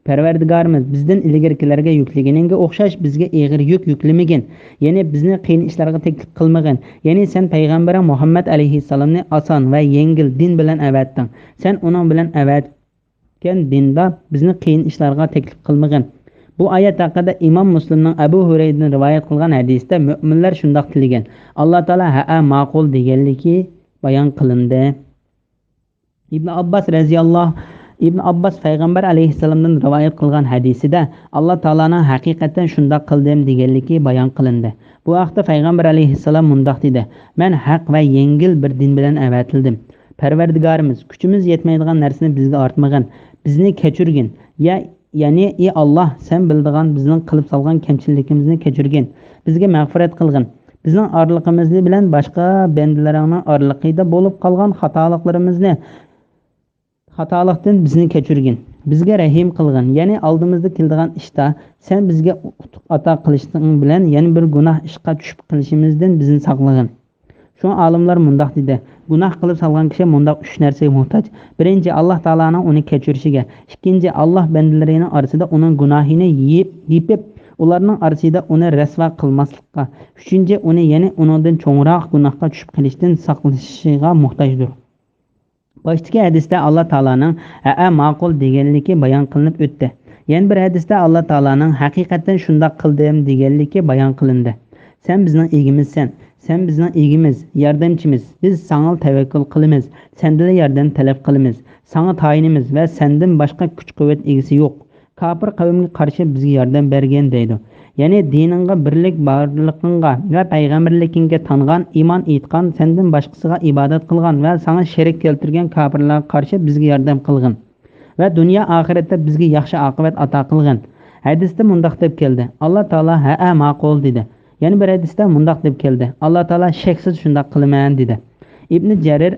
پەرۋەردىگارىمىز، بىزدىن ئىلگىرىكىلەرگە يۈكلىگىنىڭگە ئوخشاش بىزگە ئېغىر يۈك يۈكلىمىگىن. يەنى بىزنى قىيىن ئىشلارغا تەكلىپ قىلمىغىن. يەنى سەن پەيغەمبىرىڭ مۇھەممەد ئەلەيھىسسالامنى ئاسان ۋە يەڭگىل دىن بىلەن ئەۋەتتىڭ. سەن ئۇنىڭ بىلەن ئەۋەت كەن دىندا بىزنى قىيىن ئىشلارغا تەكلىپ قىلمىغىن. بۇ ئايەت ھەققىدە ئىمام مۇسلىمنىڭ ئەبۇ ھۇرەيرىدىن رىۋايەت قىلغان ھەدىسىدە مۆمىنلەر شۇنداق تىلىگەن، ئاللا تائالا ھەئە، ماقۇل دېگەنلىكى بايان قىلىندى. ئىبن ئابباس رەزىياللاھ، ئىبن ئابباس پەيغەمبەر ئەلەيھىسسالامدىن رىۋايەت قىلغان ھەدىسىدە ئاللا تائالانىڭ ھەقىقەتەن شۇنداق قىلدىم دېگەنلىكى بايان قىلىندى. بۇ ھەقتە پەيغەمبەر ئەلەيھىسسالام مۇنداق دېدى: مەن ھەق ۋە يەڭگىل بىر دىن بىلەن ئەۋەتىلدىم. پەرۋەردىگارىمىز، كۈچىمىز يەتمەيدىغان نەرسىنى بىزگە ئارتمىغىن، بىزنى كەچۈرگىن. يە-، يەنى، ئى ئاللا، سەن بىلىدىغان بىزنىڭ قىلىپ سالغان كەمچىلىكىمىزنى كەچۈرگىن، بىزگە مەغپىرەت قىلغىن. بىزنىڭ ئارىلىقىمىزنى بىلەن باشقا بەندىلىرىڭنىڭ ئارىلىقىدا بولۇپ قالغان خاتالىقلىرىمىزنى، خاتالىقتىن بىزنى كەچۈرگىن. بىزگە رەھىم قىلغىن. يەنى ئالدىمىزدا كېلىدىغان ئىشتا سەن بىزگە ئۇتۇق ئاتا قىلىشىڭ بىلەن يەنە بىر گۇناھ ئىشقا چۈشۈپ قېلىشىمىزدىن بىزنى ساقلىغىن. شۇڭا ئالىملار مۇنداق دېدى: گۇناھ قىلىپ سالغان كىشى مۇنداق ئۈچ نەرسىگە موھتاج. بىرىنچى، ئاللا تائالانىڭ ئۇنى كەچۈرۈشىگە. ئىككىنچى، ئاللا بەندىلىرىنىڭ ئارىسىدا ئۇنىڭ گۇناھىنى يېيىپ، يېپىپ، ئۇلارنىڭ ئارىسىدا ئۇنى رەسۋا قىلماسلىققا. ئۈچىنچى، ئۇنى يەنە ئۇنىڭدىن چوڭراق گۇناھقا چۈشۈپ قېلىشتىن ساقلىشىغا موھتاجدۇر. باشتىكى ھەدىستە ئاللا تائالانىڭ ھەئە، ماقۇل دېگەنلىكى بايان قىلىنىپ ئۆتتى. يەنە بىر ھەدىستە ئاللا تائالانىڭ ھەقىقەتەن شۇنداق قىلدىم دېگەنلىكى بايان قىلىندى. سەن بىزنىڭ ئىگىمىزسەن، سەن بىزنىڭ ئىگىمىز، ياردەمچىمىز، بىز ساڭا تەۋەككۈل قىلىمىز، سەندىنلا ياردەم تەلەپ قىلىمىز، ساڭا تايىنىمىز ۋە سەندىن باشقا كۈچ-قۇۋۋەت ئىگىسى يوق. كاپىر قەۋمگە قارشى بىزگە ياردەم بەرگىن دەيدۇ. يەنى دىنىڭغا بىرلىك بارلىقىڭغا ۋە پەيغەمبەرلىكىڭگە تانغان، ئىمان ئېيتقان، سەندىن باشقىسىغا ئىبادەت قىلغان ۋە ساڭا شېرىك كەلتۈرگەن كاپىرلارغا قارشى بىزگە ياردەم قىلغىن ۋە دۇنيا ئاخىرەتتە بىزگە ياخشى ئاقىۋەت ئاتا قىلغىن. ھەدىستە مۇنداق دەپ كەلدى: ئاللا تائالا ھەئە، ماقۇل دېدى. يەنە بىر ھەدىستە مۇنداق دەپ كەلدى: ئاللا تائالا شەكسىز شۇنداق قىلىمەن دېدى. ئىبنى جەرىر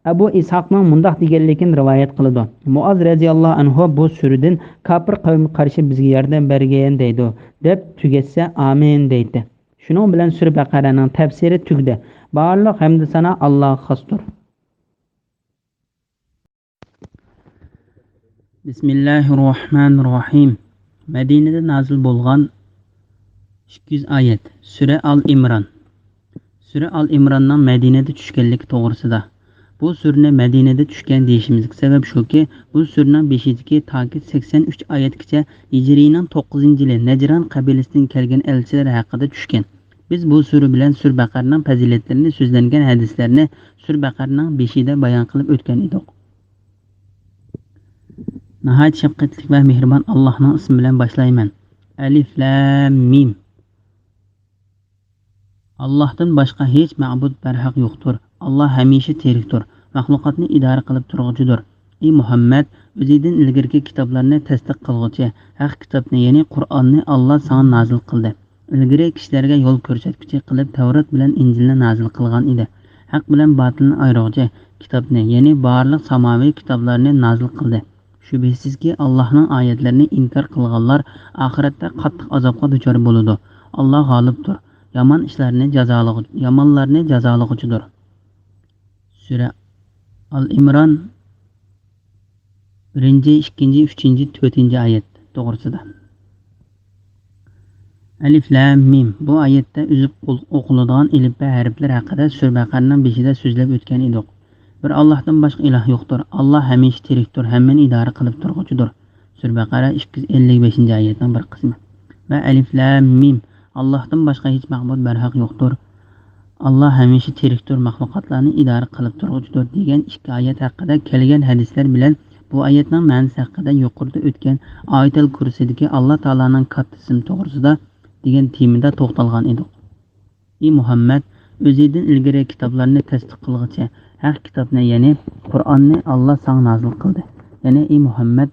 ئەبۇ ئىسھاقنىڭ مۇنداق دېگەنلىكىنى رىۋايەت قىلىدۇ: مۇئاز رەزىياللاھۇ ئەنھۇ بۇ سۈرىدىن «كاپىر قەۋمگە قارشى بىزگە ياردەم بەرگىن» دەيدۇ، دەپ تۈگەتسە، «ئامىن» دەيتتى. شۇنىڭ بىلەن سۈرە بەقەرەنىڭ تەپسىرى تۈگىدى. بارلىق ھەمدۇ سانا ئاللاغا خاستۇر. بىسمىللاھىررەھمانىررەھىم. مەدىنىدە نازىل بولغان ئىككى يۈز ئايەت. سۈرە ئال ئىمران. سۈرە ئال ئىمراننىڭ مەدىنىدە چۈشكەنلىكى توغرىسىدا. بۇ سۈرىنى مەدىنىدە چۈشكەن دېيىشىمىزدىكى سەۋەب شۇكى، بۇ سۈرىنىڭ بېشىدىكى تاكى سەكسەن ئۈچ ئايەتكىچە ھىجرىينىڭ توققۇزىنچى يىلى نەجران قەبىلىسىدىن كەلگەن ئەلچىلەر ھەققىدە چۈشكەن. بىز بۇ سۈرە بىلەن سۈرە بەقەرىنىڭ پەزىلەتلىرىنى، سۆزلەنگەن ھەدىسلەرنى سۈرە بەقەرىنىڭ بېشىدا بايان قىلىپ ئۆتكەن ئىدۇق. ناھايىتى شەپقەتلىك ۋە مېھرىبان ئاللاھنىڭ ئىسمى بىلەن باشلايمەن. ئەلىف لام مىم. ئاللاھتىن باشقا ھېچ مەبۇد بەرھەق يوقتۇر. ئاللاھ ھەمىشە تىرىكتۇر، مەخلۇقاتنى ئىدارە قىلىپ تۇرغۇچىدۇر. ئى مۇھەممەد، ئۆزىدىن ئىلگىرىكى كىتابلارنى تەستىق قىلغۇچى، ھەق كىتابنى، يەنى قۇرئاننى ئاللاھ ساڭا نازىل قىلدى. ئىلگىرى كىشىلەرگە يول كۆرسەتكۈچى قىلىپ تەۋرات بىلەن ئىنجىلنى نازىل قىلغان ئىدى. ھەق بىلەن باتىلنى ئايرىغۇچى كىتابنى، يەنى بارلىق ساماۋىي كىتابلارنى نازىل قىلدى. شۈبھىسىزكى، ئاللاھنىڭ ئايەتلىرىنى ئىنكار قىلغانلار ئاخىرەتتە قاتتىق ئازابقا دۇچار بولىدۇ. ئاللاھ غالىبتۇر، يامان ئىشلارنى جازالىغۇ-، يامانلارنى جازالىغۇچىدۇر. سۈرە ئال ئىمران، بىرىنچى، ئىككىنچى، ئۈچىنچى، تۆتىنچى ئايەت توغرىسىدا. ئەلىف لام مىم. بۇ ئايەتتە ئۈزۈپ قول-، ئوقۇلىدىغان ئېلىپبە ھەرپلىرى ھەققىدە سۈرە بەقەرىنىڭ بېشىدا سۆزلەپ ئۆتكەن ئىدۇق. بىر ئاللاھتىن باشقا ئىلاھ يوقتۇر. ئاللاھ ھەمىشە تىرىكتۇر، ھەممىنى ئىدارە قىلىپ تۇرغۇچىدۇر. سۈرە بەقەرە ئىككى يۈز ئەللىك بەشىنچى ئايەتنىڭ بىر قىسمى. ۋە ئەلىف لام مىم. ئاللاھتىن باشقا ھېچ مەبۇد بەرھەق يوقتۇر. ئاللاھ ھەمىشە تىرىكتۇر، مەخلۇقاتلارنى ئىدارە قىلىپ تۇرغۇچىدۇر دېگەن ئىككى ئايەت ھەققىدە كەلگەن ھەدىسلەر بىلەن بۇ ئايەتنىڭ مەنىسى ھەققىدە يۇقىرىدا ئۆتكەن ئايەتەل كۇرسىدىكى ئاللاھ تائالانىڭ كاتتا ئىسمى توغرىسىدا دېگەن تېمىدا توختالغان ئىدۇق. ئى مۇھەممەد، ئۆزىدىن ئىلگىرى كىتابلارنى تەستىق قىلغۇچى، ھەق كىتابنى، يەنى قۇرئاننى ئاللاھ ساڭا نازىل قىلدى. يەنى ئى مۇھەممەد،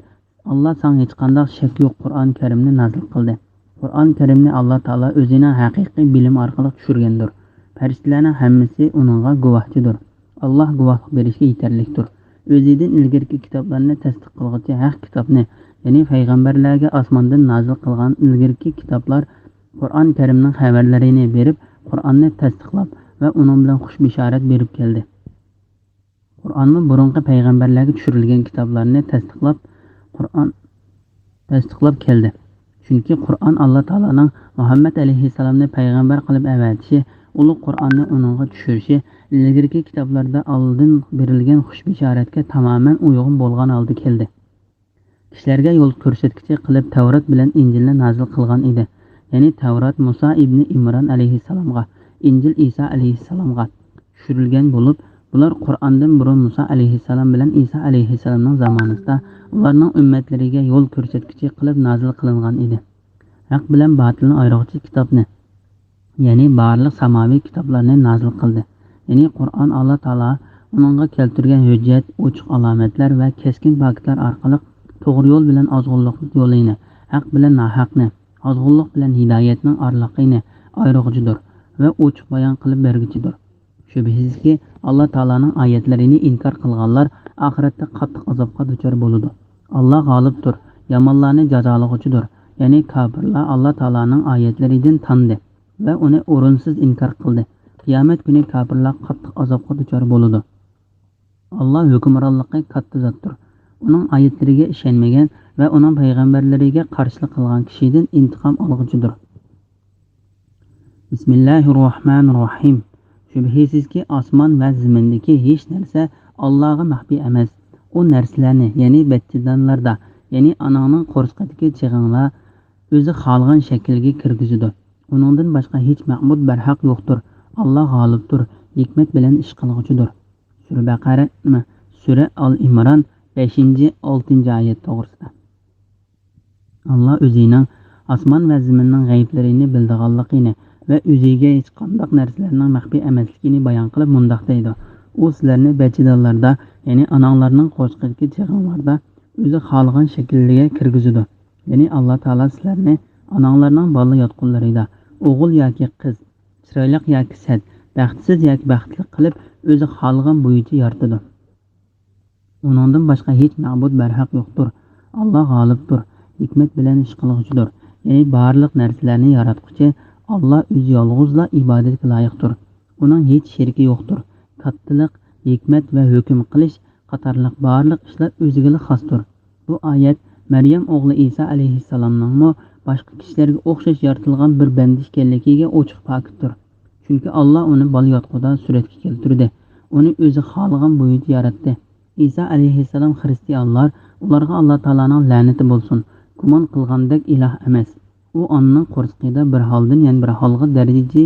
ئاللاھ ساڭا ھېچقانداق شەك يوق قۇرئان كەرىمنى نازىل قىلدى. قۇرئان كەرىمنى ئاللاھ تائالا ئۆزىنىڭ ھەقىقىي بىلىمى ئارقىلىق چۈشۈرگەندۇر. پەرىشتىلەرنىڭ ھەممىسى ئۇنىڭغا گۇۋاھچىدۇر. ئاللاھ گۇۋاھلىق بېرىشكە يېتەرلىكتۇر. ئۆزىدىن ئىلگىرىكى كىتابلارنى تەستىق قىلغۇچى ھەق كىتابنى، يەنى پەيغەمبەرلەرگە ئاسماندىن نازىل قىلغان ئىلگىرىكى كىتابلار قۇرئان كەرىمنىڭ خەۋەرلىرىنى بېرىپ، قۇرئاننى تەستىقلاپ ۋە ئۇنىڭ بىلەن خۇش بېشارەت بېرىپ كەلدى. قۇرئانمۇ بۇرۇنقى پەيغەمبەرلەرگە چۈشۈرۈلگەن كىتابلارنى تەستىقلاپ، قۇرئان تەستىقلاپ كەلدى. چۈنكى قۇرئان ئاللاھ تائالانىڭ مۇھەممەد ئەلەيھىسسالامنى پەيغەمبەر قىلىپ ئەۋەتىشى، ئۇلۇغ قۇرئاننى ئۇنىڭغا چۈشۈرۈشى ئىلگىرىكى كىتابلاردا ئالدىن بېرىلگەن خۇش بېشارەتكە تامامەن ئۇيغۇن بولغان ھالدا كەلدى. كىشىلەرگە يول كۆرسەتكۈچى قىلىپ تەۋرات بىلەن ئىنجىلنى نازىل قىلغان ئىدى. يەنى تەۋرات مۇسا ئىبنى ئىمران ئەلەيھىسسالامغا، ئىنجىل ئىسا ئەلەيھىسسالامغا چۈشۈرۈلگەن بولۇپ، بۇلار قۇرئاندىن بۇرۇن مۇسا ئەلەيھىسسالام بىلەن ئىسا ئەلەيھىسسالامنىڭ زامانىسىدا ئۇلارنىڭ ئۈممەتلىرىگە يول كۆرسەتكۈچى قىلىپ نازىل قىلىنغان ئىدى. ھەق بىلەن باتىلنى ئايرىغۇچى كىتابنى، يەنى بارلىق ساماۋىي كىتابلارنى نازىل قىلدى. يەنى قۇرئان ئاللاھ تائالا ئۇنىڭغا كەلتۈرگەن ھۆججەت، ئوچۇق ئالامەتلەر ۋە كەسكىن پاكىتلار ئارقىلىق توغرا يول بىلەن ئازغۇنلۇق يولىنى، ھەق بىلەن ناھەقنى، ئازغۇنلۇق بىلەن ھىدايەتنىڭ ئارىلىقىنى ئايرىغۇچىدۇر ۋە ئوچۇق بايان قىلىپ بەرگۈچىدۇر. شۈبھىسىزكى، ئاللاھ تائالانىڭ ئايەتلىرىنى ئىنكار قىلغانلار ئاخىرەتتە قاتتىق ئازابقا دۇچار بولىدۇ. ئاللاھ غالىبتۇر، يامانلارنى جازالىغۇچىدۇر. يەنى كاپىرلار ئاللاھ تائالانىڭ ئايەتلىرىدىن تاندى ۋە ئۇنى ئورۇنسىز ئىنكار قىلدى. قىيامەت كۈنى كاپىرلار قاتتىق ئازابقا دۇچار بولىدۇ. ئاللاھ ھۆكۈمرانلىقى كاتتا زاتتۇر. ئۇنىڭ ئايەتلىرىگە ئىشەنمىگەن ۋە ئۇنىڭ پەيغەمبەرلىرىگە قارشىلىق قىلغان كىشىدىن ئىنتىقام ئالغۇچىدۇر. بىسمىللاھىررەھمانىررەھىم. شۈبھىسىزكى، ئاسمان ۋە زېمىندىكى ھېچ نەرسە ئاللاغا مەخپىي ئەمەس. ئۇ نەرسىلەرنى، يەنى بەدچىدانلاردا، يەنى ئاناڭنىڭ قورسىقىدىكى چېغىڭلار ئۆزى خالىغان شەكىلگە كىرگۈزىدۇ. ئۇنىڭدىن باشقا ھېچ مەبۇد بەرھەق يوقتۇر. ئاللا غالىبتۇر، ھېكمەت بىلەن ئىش قىلغۇچىدۇر. سۈرە بەقەرە، نېمە، سۈرە ئال ئىمران، بەشىنچى، ئالتىنچى ئايەت توغرىسىدا. ئاللا ئۆزىنىڭ ئاسمان ۋە زېمىننىڭ غەيىبلىرىنى بىلىدىغانلىقىنى ۋە ئۆزىگە ھېچقانداق نەرسىلەرنىڭ مەخپىي ئەمەسلىكىنى بايان قىلىپ مۇنداق دەيدۇ: ئۇ سىلەرنى بەچىدانلاردا، يەنى ئاناڭلارنىڭ قورسىقىدىكى چېغىڭلاردا ئۆزى خالىغان شەكىلگە كىرگۈزىدۇ. يەنى ئاللا تائالا سىلەرنى ئاناڭلارنىڭ بالا ياتقۇلىرىدا، ئوغۇل ياكى قىز، چىرايلىق ياكى سەت، بەختسىز ياكى بەختلىك قىلىپ، ئۆزى خالىغان بويىچە يارىتىدۇ. ئۇنىڭدىن باشقا ھېچ مەبۇد بەرھەق يوقتۇر. ئاللا غالىبتۇر، ھېكمەت بىلەن ئىش قىلغۇچىدۇر. يەنى بارلىق نەرسىلەرنى ياراتقۇچى ئاللا ئۆزى يالغۇزلا ئىبادەتكە لايىقتۇر. ئۇنىڭ ھېچ شېرىكى يوقتۇر. كاتتىلىق، ھېكمەت ۋە ھۆكۈم قىلىش قاتارلىق بارلىق ئىشلار ئۆزىگىلا خاستۇر. بۇ ئايەت مەريەم ئوغلى ئىسا ئەلەيھىسسالامنىڭمۇ باشقا كىشىلەرگە ئوخشاش يارىتىلغان بىر بەندە ئىكەنلىكىگە ئوچۇق پاكىتتۇر. چۈنكى ئاللا ئۇنى بالا ياتقۇدا سۈرەتكە كەلتۈردى. ئۇنى ئۆزى خالىغان بويىچە ياراتتى. ئىسا ئەلەيھىسسالام خىرىستىيانلار، ئۇلارغا ئاللا تائالانىڭ لەنىتى بولسۇن، گۇمان قىلغاندەك ئىلاھ ئەمەس. ئۇ ئانىنىڭ قورسىقىدا بىر ھالدىن يەنە بىر ھالغا دەرىجى،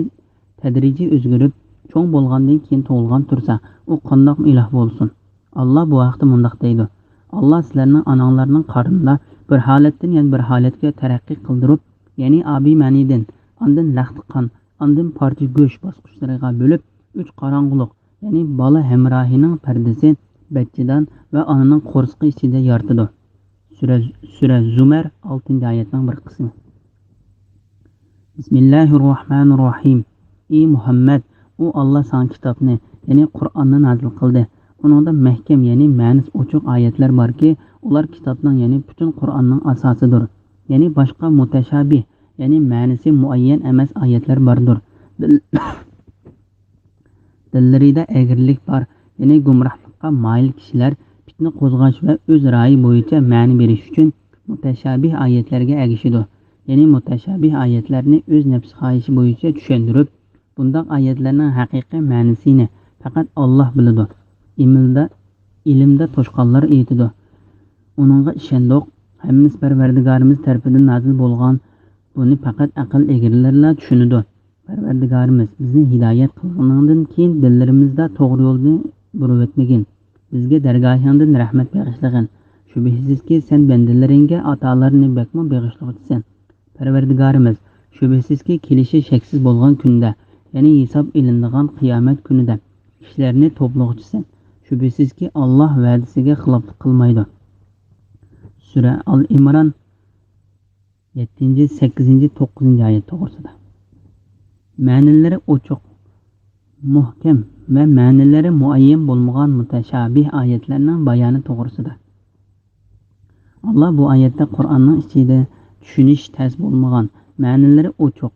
تەدرىجىي ئۆزگىرىپ، چوڭ بولغاندىن كېيىن تۇغۇلغان تۇرسا، ئۇ قانداقمۇ ئىلاھ بولسۇن؟ ئاللا بۇ ھەقتە مۇنداق دەيدۇ: ئاللا سىلەرنىڭ ئاناڭلارنىڭ قارنىدا بىر ھالەتتىن يەنە بىر ھالەتكە تەرەققىي قىلدۇرۇپ، يەنى ئابىمەنىدىن، ئاندىن لەختە قان، ئاندىن پارچە گۆش باسقۇچلىرىغا بۆلۈپ، ئۈچ قاراڭغۇلۇق، يەنى بالا ھەمراھىنىڭ پەردىسى، بەچچىدان ۋە ئانىنىڭ قورسىقى ئىچىدە يارىتىدۇ. سۈرە، سۈرە زۇمەر، ئالتىنچى ئايەتنىڭ بىر قىسمى. بىسمىللاھىررەھمانىررەھىم. ئى مۇھەممەد، ئۇ ئاللا ساڭا كىتابنى، يەنى قۇرئاننى نازىل قىلدى. ئۇنىڭدا مەھكەم، يەنى مەنىسى ئوچۇق ئايەتلەر باركى، ئۇلار كىتابنىڭ، يەنى پۈتۈن قۇرئاننىڭ ئاساسىدۇر. يەنى باشقا مۇتەشابىھ، يەنى مەنىسى مۇئەييەن ئەمەس ئايەتلەر باردۇر. دىل-، دىللىرىدا ئەگرىلىك بار، يەنى گۇمراھلىققا مايىل كىشىلەر پىتنە قوزغاش ۋە ئۆز رايى بويىچە مەنە بېرىش ئۈچۈن مۇتەشابىھ ئايەتلەرگە ئەگىشىدۇ. يەنى مۇتەشابىھ ئايەتلەرنى ئۆز نەپسى خاھىشى بويىچە چۈشەندۈرۈپ، بۇنداق ئايەتلەرنىڭ ھەقىقىي مەنىسىنى پەقەت ئاللا بىلىدۇ. ئىلىمدا، ئىلىمدا توشقانلار ئېيتىدۇ. ئۇنىڭغا ئىشەندۇق. ھەممىسى پەرۋەردىگارىمىز تەرىپىدىن نازىل بولغان، بۇنى پەقەت ئەقىل ئىگىلىرىلا چۈشىنىدۇ. پەرۋەردىگارىمىز، بىزنى ھىدايەت قىلغىنىڭدىن كېيىن دىللىرىمىزدا توغرا يولنى بۇرۇۋەتمىگىن. بىزگە دەرگاھىڭدىن رەھمەت بېغىشلىغىن. شۈبھىسىزكى، سەن بەندىلىرىڭگە ئاتالارنى بەكمۇ بېغىشلىغۇچىسەن. پەرۋەردىگارىمىز، شۈبھىسىزكى، كېلىشى شەكسىز بولغان كۈندە، يەنى ھېساب ئېلىنىدىغان قىيامەت كۈنىدە كىشىلەرنى توپلىغۇچىسەن. شۈبھىسىزكى، ئاللا ۋەدىسىگە خىلاپلىق قىلمايدۇ. سۈرە ئال ئىمران، يەتتىنچى، سەككىزىنچى، توققۇزىنچى ئايەت توغرىسىدا. مەنىلىرى ئوچۇق، مۇھكەم ۋە مەنىلىرى مۇئەييەن بولمىغان مۇتەشابىھ ئايەتلەرنىڭ بايانى توغرىسىدا. ئاللا بۇ ئايەتتە قۇرئاننىڭ ئىچىدە چۈشىنىش تەس بولمىغان، مەنىلىرى ئوچۇق،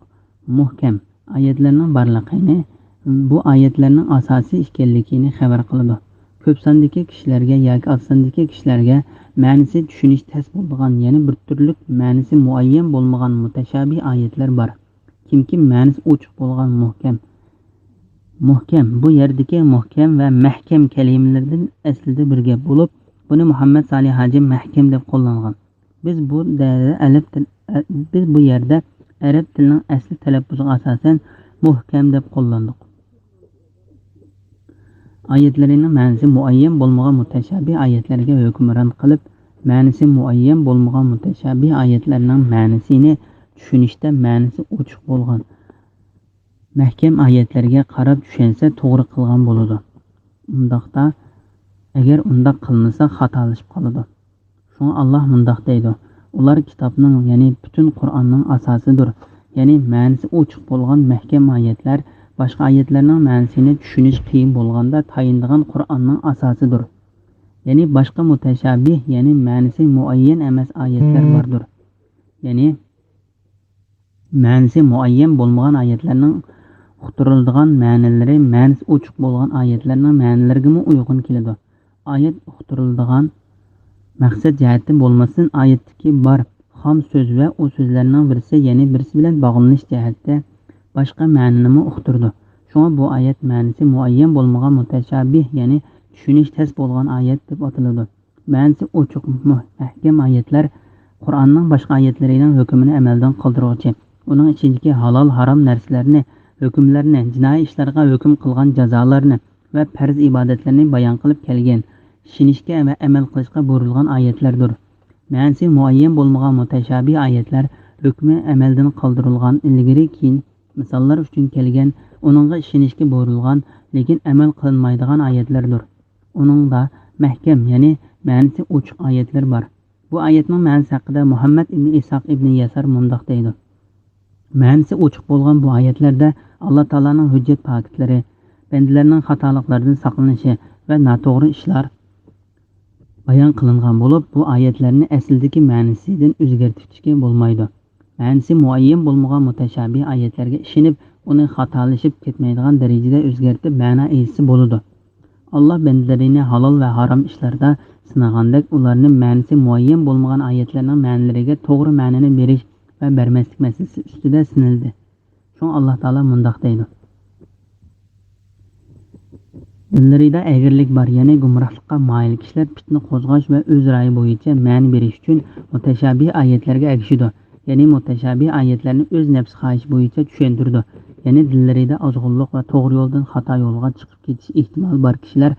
مۇھكەم ئايەتلەرنىڭ بارلىقىنى، بۇ ئايەتلەرنىڭ ئاساسىي ئىكەنلىكىنى خەۋەر قىلىدۇ. كۆپ ساندىكى كىشىلەرگە ياكى ئاز ساندىكى كىشىلەرگە مەنىسى چۈشىنىش تەس بولىدىغان، يەنە بىر تۈرلۈك مەنىسى مۇئەييەن بولمىغان مۇتەشابىھ ئايەتلەر بار. كىمكى مەنىسى ئوچۇق بولغان مۇھكەم، مۇھكەم، بۇ يەردىكى مۇھكەم ۋە مەھكەم كەلىمىلىرىدىن ئەسلىدە بىر گەپ بولۇپ، بۇنى مۇھەممەد سالىھ ھاجى مەھكەم دەپ قوللانغان. بىز بۇ دە-، ئەلەپ تىل-، ئە-، بىز بۇ يەردە ئەرەب تىلىنىڭ ئەسلى تەلەپپۇزىغا ئاساسەن مۇھكەم دەپ قوللاندۇق. ئايەتلىرىنىڭ مەنىسى مۇئەييەن بولمىغان مۇتەشابىھ ئايەتلەرگە ھۆكۈمران قىلىپ، مەنىسى مۇئەييەن بولمىغان مۇتەشابىھ ئايەتلەرنىڭ مەنىسىنى چۈشىنىشتە مەنىسى ئوچۇق بولغان مەھكەم ئايەتلەرگە قاراپ چۈشەنسە توغرا قىلغان بولىدۇ. ئۇنداقتا، ئەگەر ئۇنداق قىلمىسا خاتالىشىپ قالىدۇ. شۇڭا ئاللا مۇنداق دەيدۇ، ئۇلار كىتابنىڭ، يەنى پۈتۈن قۇرئاننىڭ ئاساسىدۇر. يەنى مەنىسى ئوچۇق بولغان مەھكەم ئايەتلەر باشقا ئايەتلەرنىڭ مەنىسىنى چۈشىنىش قىيىن بولغاندا تايىنىدىغان قۇرئاننىڭ ئاساسىدۇر. يەنى باشقا مۇتەشابىھ، يەنى مەنىسى مۇئەييەن ئەمەس ئايەتلەر باردۇر. يەنى مەنىسى مۇئەييەن بولمىغان ئايەتلەرنىڭ ئۇقتۇرۇلىدىغان مەنىلىرى مەنىسى ئوچۇق بولغان ئايەتلەرنىڭ مەنىلىرىگىمۇ ئۇيغۇن كېلىدۇ. ئايەت ئۇقتۇرۇلىدىغان مەقسەت جەھەتتىن بولماستىن، ئايەتتىكى بار خام سۆز ۋە ئۇ سۆزلەرنىڭ بىرسى يەنە بىرسى بىلەن باغلىنىش جەھەتتە باشقا مەنىنىمۇ ئۇقتۇرىدۇ. شۇڭا بۇ ئايەت مەنىسى مۇئەييەن بولمىغان مۇتەشابىھ، يەنى چۈشىنىش تەس بولغان ئايەت دەپ ئاتىلىدۇ. مەنىسى ئوچۇق، مۇھ-، مەھكەم ئايەتلەر قۇرئاننىڭ باشقا ئايەتلىرىنىڭ ھۆكمىنى ئەمەلدىن قالدۇرغۇچى، ئۇنىڭ ئىچىدىكى ھالال، ھارام نەرسىلەرنى، ھۆكۈملەرنى، جىنايى ئىشلارغا ھۆكۈم قىلغان جازالارنى ۋە پەرز ئىبادەتلەرنى بايان قىلىپ كەلگەن، ئىشىنىشكە ۋە ئەمەل قىلىشقا بۇيرۇلغان ئايەتلەردۇر. مەنىسى مۇئەييەن بولمىغان مۇتەشابىھ ئايەتلەر ھۆكمى ئەمەلدىن قالدۇرۇلغان، ئىلگىرى كېيىن مىساللار ئۈچۈن كەلگەن، ئۇنىڭغا ئىشىنىشكە بۇيرۇلغان، لېكىن ئەمەل قىلىنمايدىغان ئايەتلەردۇر. ئۇنىڭدا مەھكەم، يەنى مەنىسى ئوچۇق ئايەتلەر بار. بۇ ئايەتنىڭ مەنىسى ھەققىدە مۇھەممەد ئىبنى ئىسھاق ئىبنى يەسار مۇنداق دەيدۇ، مەنىسى ئوچۇق بولغان بۇ ئايەتلەردە ئاللا تائالانىڭ ھۆججەت پاكىتلىرى، بەندىلەرنىڭ خاتالىقلاردىن ساقلىنىشى ۋە ناتوغرا ئىشلار بايان قىلىنغان بولۇپ، بۇ ئايەتلەرنى ئەسلىدىكى مەنىسىدىن ئۆزگەرتىشكە بولمايدۇ. مەنىسى مۇئەييەن بولمىغان مۇتەشابىھ ئايەتلەرگە ئىشىنىپ، ئۇنى خاتالىشىپ كەتمەيدىغان دەرىجىدە ئۆزگەرتىپ مەنا ئېيتسا بولىدۇ. ئاللا بەندىلىرىنى ھالال ۋە ھارام ئىشلاردا سىنىغاندەك، ئۇلارنى مەنىسى مۇئەييەن بولمىغان ئايەتلەرنىڭ مەنىلىرىگە توغرا مەنىنى بېرىش ۋە بەرمەسلىك مەسىلىسى ئۈستىدە سىنىلدى. شۇڭا ئاللا تائالا مۇنداق دەيدۇ، دىللىرىدا ئەگرىلىك بار، يەنى گۇمراھلىققا مايىل كىشىلەر پىتنە قوزغاش ۋە ئۆز رايى بويىچە مەنە بېرىش ئۈچۈن مۇتەشابىھ ئايەتلەرگە ئەگىشىدۇ. يەنى مۇتەشابىھ ئايەتلەرنى ئۆز نەپسى خاھىشى بويىچە چۈشەندۈرىدۇ. يەنى دىللىرىدا ئازغۇنلۇق ۋە توغرا يولدىن خاتا يولغا چىقىپ كېتىش ئېھتىمالى بار كىشىلەر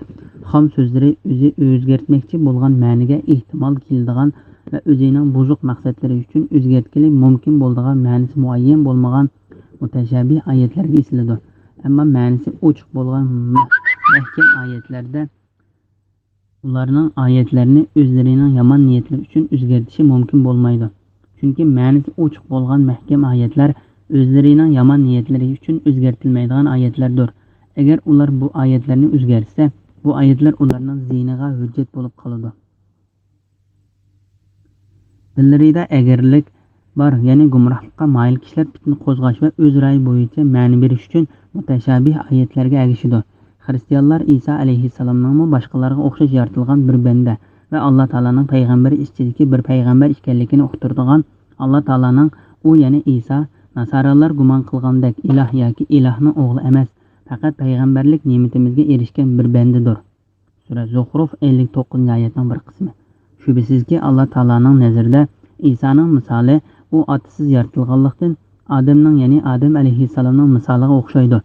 خام سۆزلىرى ئۆزى ئۆزگەرتمەكچى بولغان مەنىگە ئېھتىمال كېلىدىغان ۋە ئۆزىنىڭ بۇزۇق مەقسەتلىرى ئۈچۈن ئۆزگەرتكىلى مۇمكىن بولىدىغان مەنىسى مۇئەييەن بولمىغان مۇتەشابىھ ئايەتلەرگە ئېسىلىدۇ. ئەمما مەنىسى ئوچۇق بولغان مە-، مەھكەم ئايەتلەردە ئۇلارنىڭ ئايەتلەرنى ئۆزلىرىنىڭ يامان نىيەتلىرى ئۈچۈن ئۆزگەرتىشى مۇمكىن بولمايدۇ. چۈنكى مەنىسى ئوچۇق بولغان مەھكەم ئايەتلەر ئۆزلىرىنىڭ يامان نىيەتلىرى ئۈچۈن ئۆزگەرتىلمەيدىغان ئايەتلەردۇر. ئەگەر ئۇلار بۇ ئايەتلەرنى ئۆزگەرتسە، بۇ ئايەتلەر ئۇلارنىڭ زىيىنىغا ھۆججەت بولۇپ قالىدۇ. دىللىرىدا ئەگرىلىك بار، يەنى گۇمراھلىققا مايىل كىشىلەر پىتنە قوزغاش ۋە ئۆز رايى بويىچە مەنە بېرىش ئۈچۈن مۇتەشابىھ ئايەتلەرگە ئەگىشىدۇ. خىرىستىيانلار ئىسا ئەلەيھىسسالامنىڭمۇ باشقىلارغا ئوخشاش يارىتىلغان بىر بەندە ۋە ئاللا تائالانىڭ پەيغەمبىرى ئىچىدىكى بىر پەيغەمبەر ئىكەنلىكىنى ئۇقتۇرىدىغان، ئاللا تائالانىڭ ئۇ، يەنى ئىسا، ناسارالار گۇمان قىلغاندەك ئىلاھ ياكى ئىلاھنىڭ ئوغلى ئەمەس، پەقەت پەيغەمبەرلىك نېمىتىمىزگە ئېرىشكەن بىر بەندىدۇر. سۈرە زۇخرۇف، ئەللىك توققۇزىنچى ئايەتنىڭ بىر قىسمى. شۈبھىسىزكى، ئاللا تائالانىڭ نەزىرىدە ئىسانىڭ مىسالى ئۇ ئاتىسىز يارىتىلغانلىقتىن، ئادەمنىڭ، يەنى ئادەم ئەلەيھىسسالامنىڭ مىسالىغا ئوخشايدۇ.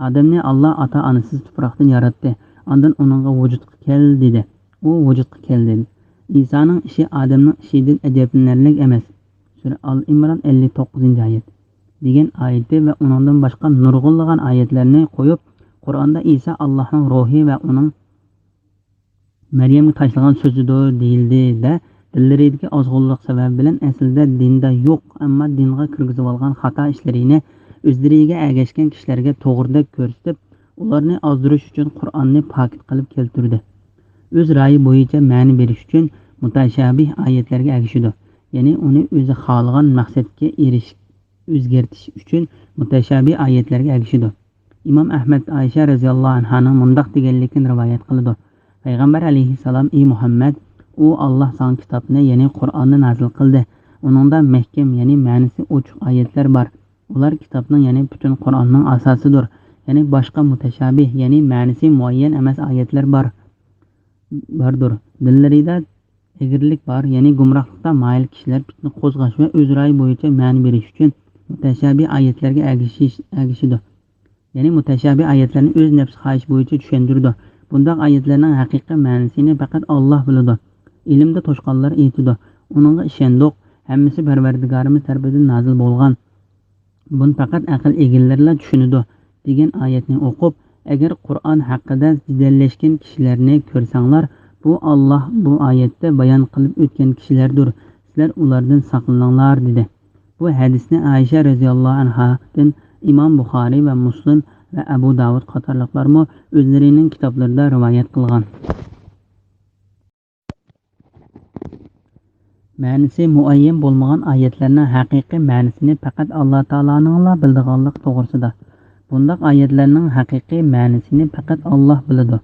ئادەمنى ئاللا ئاتا-ئانىسىز تۇپراقتىن ياراتتى، ئاندىن ئۇنىڭغا ۋۇجۇدقا كەل دېدى. ئۇ ۋۇجۇدقا كەلدى. ئىسانىڭ ئىشى ئادەمنىڭ ئىشىدىن ئەجەبلىنەرلىك ئەمەس. سۈرە ئال ئىمران، ئەللىك توققۇزىنچى ئايەت. دېگەن ئايىتى ۋە ئۇنىڭدىن باشقا نۇرغۇنلىغان ئايەتلەرنى قويۇپ، قۇرئاندا ئىسا ئاللاھنىڭ روھى ۋە ئۇنىڭ مەريەمگە تاشلىغان سۆزىدۇر دېيىلدى دە، دىللىرىدىكى ئازغۇنلۇق سەۋەبى بىلەن ئەسلىدە دىندا يوق، ئەمما دىنغا كىرگۈزۈۋالغان خاتا ئىشلىرىنى ئۆزلىرىگە ئەگەشكەن كىشىلەرگە توغرىدەك كۆرسىتىپ، ئۇلارنى ئازدۇرۇش ئۈچۈن قۇرئاننى پاكىت قىلىپ كەلتۈردى. ئۆز رايى بويىچە مەنە بېرىش ئۈچۈن مۇتەشابىھ ئايەتلەرگە ئەگىشىدۇ، يەنى ئۇنى ئۆزى خالىغان مەقسەتكە ئېرىش-، ئۆزگەرتىش ئۈچۈن مۇتەشابىھ ئايەتلەرگە ئەگىشىدۇ. ئىمام ئەھمەد ئائىشە رەزىياللاھۇ ئەنھانىڭ مۇنداق دېگەنلىكىنى رىۋايەت قىلىدۇ: پەيغەمبەر ئەلەيھىسسالام، ئى مۇھەممەد، ئۇ، ئاللاھ ساڭا كىتابنى، يەنى قۇرئاننى نازىل قىلدى. ئۇنىڭدا مەھكەم، يەنى مەنىسى ئوچۇق ئايەتلەر بار. ئۇلار كىتابنىڭ، يەنى پۈتۈن قۇرئاننىڭ ئاساسىدۇر. يەنى باشقا مۇتەشابىھ، يەنى مەنىسى مۇئەييەن ئەمەس ئايەتلەر بار. باردۇر. دىللىرىدا ئەگرىلىك بار، يەنى گۇمراھلىقتا مايىل كىشىلەر پىتنە قوزغاش ۋە ئۆز رايى بويىچە مەنە بېرىش ئۈچۈن مۇتەشابىھ ئايەتلەرگە ئەگىشىش-، ئەگىشىدۇ. يەنى مۇتەشابىھ ئايەتلەرنى ئۆز نەپسى خاھىشى بويىچە چۈشەندۈرىدۇ. بۇنداق ئايەتلەرنىڭ ھەقىقىي مەنىسىنى پەقەت ئاللاھ بىلىدۇ. ئىلىمدە توشقانلار ئېيتىدۇ: ئۇنىڭغا ئىشەندۇق، ھەممىسى پەرۋەردىگارىمىز تەرىپىدىن نازىل بولغان. بۇنى پەقەت ئەقىل ئىگىلىرىلا چۈشىنىدۇ، دېگەن ئايەتنى ئوقۇپ، ئەگەر قۇرئان ھەققىدە جېدەللەشكەن كىشىلەرنى كۆرسەڭلار، بۇ ئاللاھ بۇ ئايەتتە بايان قىلىپ ئۆتكەن كىشىلەردۇر، سىلەر ئۇلاردىن ساقلىنىڭلار، دېدى. بۇ ھەدىسنى ئائىشە رەزىياللاھۇ ئەنھادىن ئىمام بۇخارىي ۋە مۇسلىم ۋە ئەبۇ داۋۇد قاتارلىقلارمۇ ئۆزلىرىنىڭ كىتابلىرىدا رىۋايەت قىلغان. مەنىسى مۇئەييەن بولمىغان ئايەتلەرنىڭ ھەقىقىي مەنىسىنى پەقەت ئاللا تائالانىڭلا بىلىدىغانلىقى توغرىسىدا. بۇنداق ئايەتلەرنىڭ ھەقىقىي مەنىسىنى پەقەت ئاللا بىلىدۇ.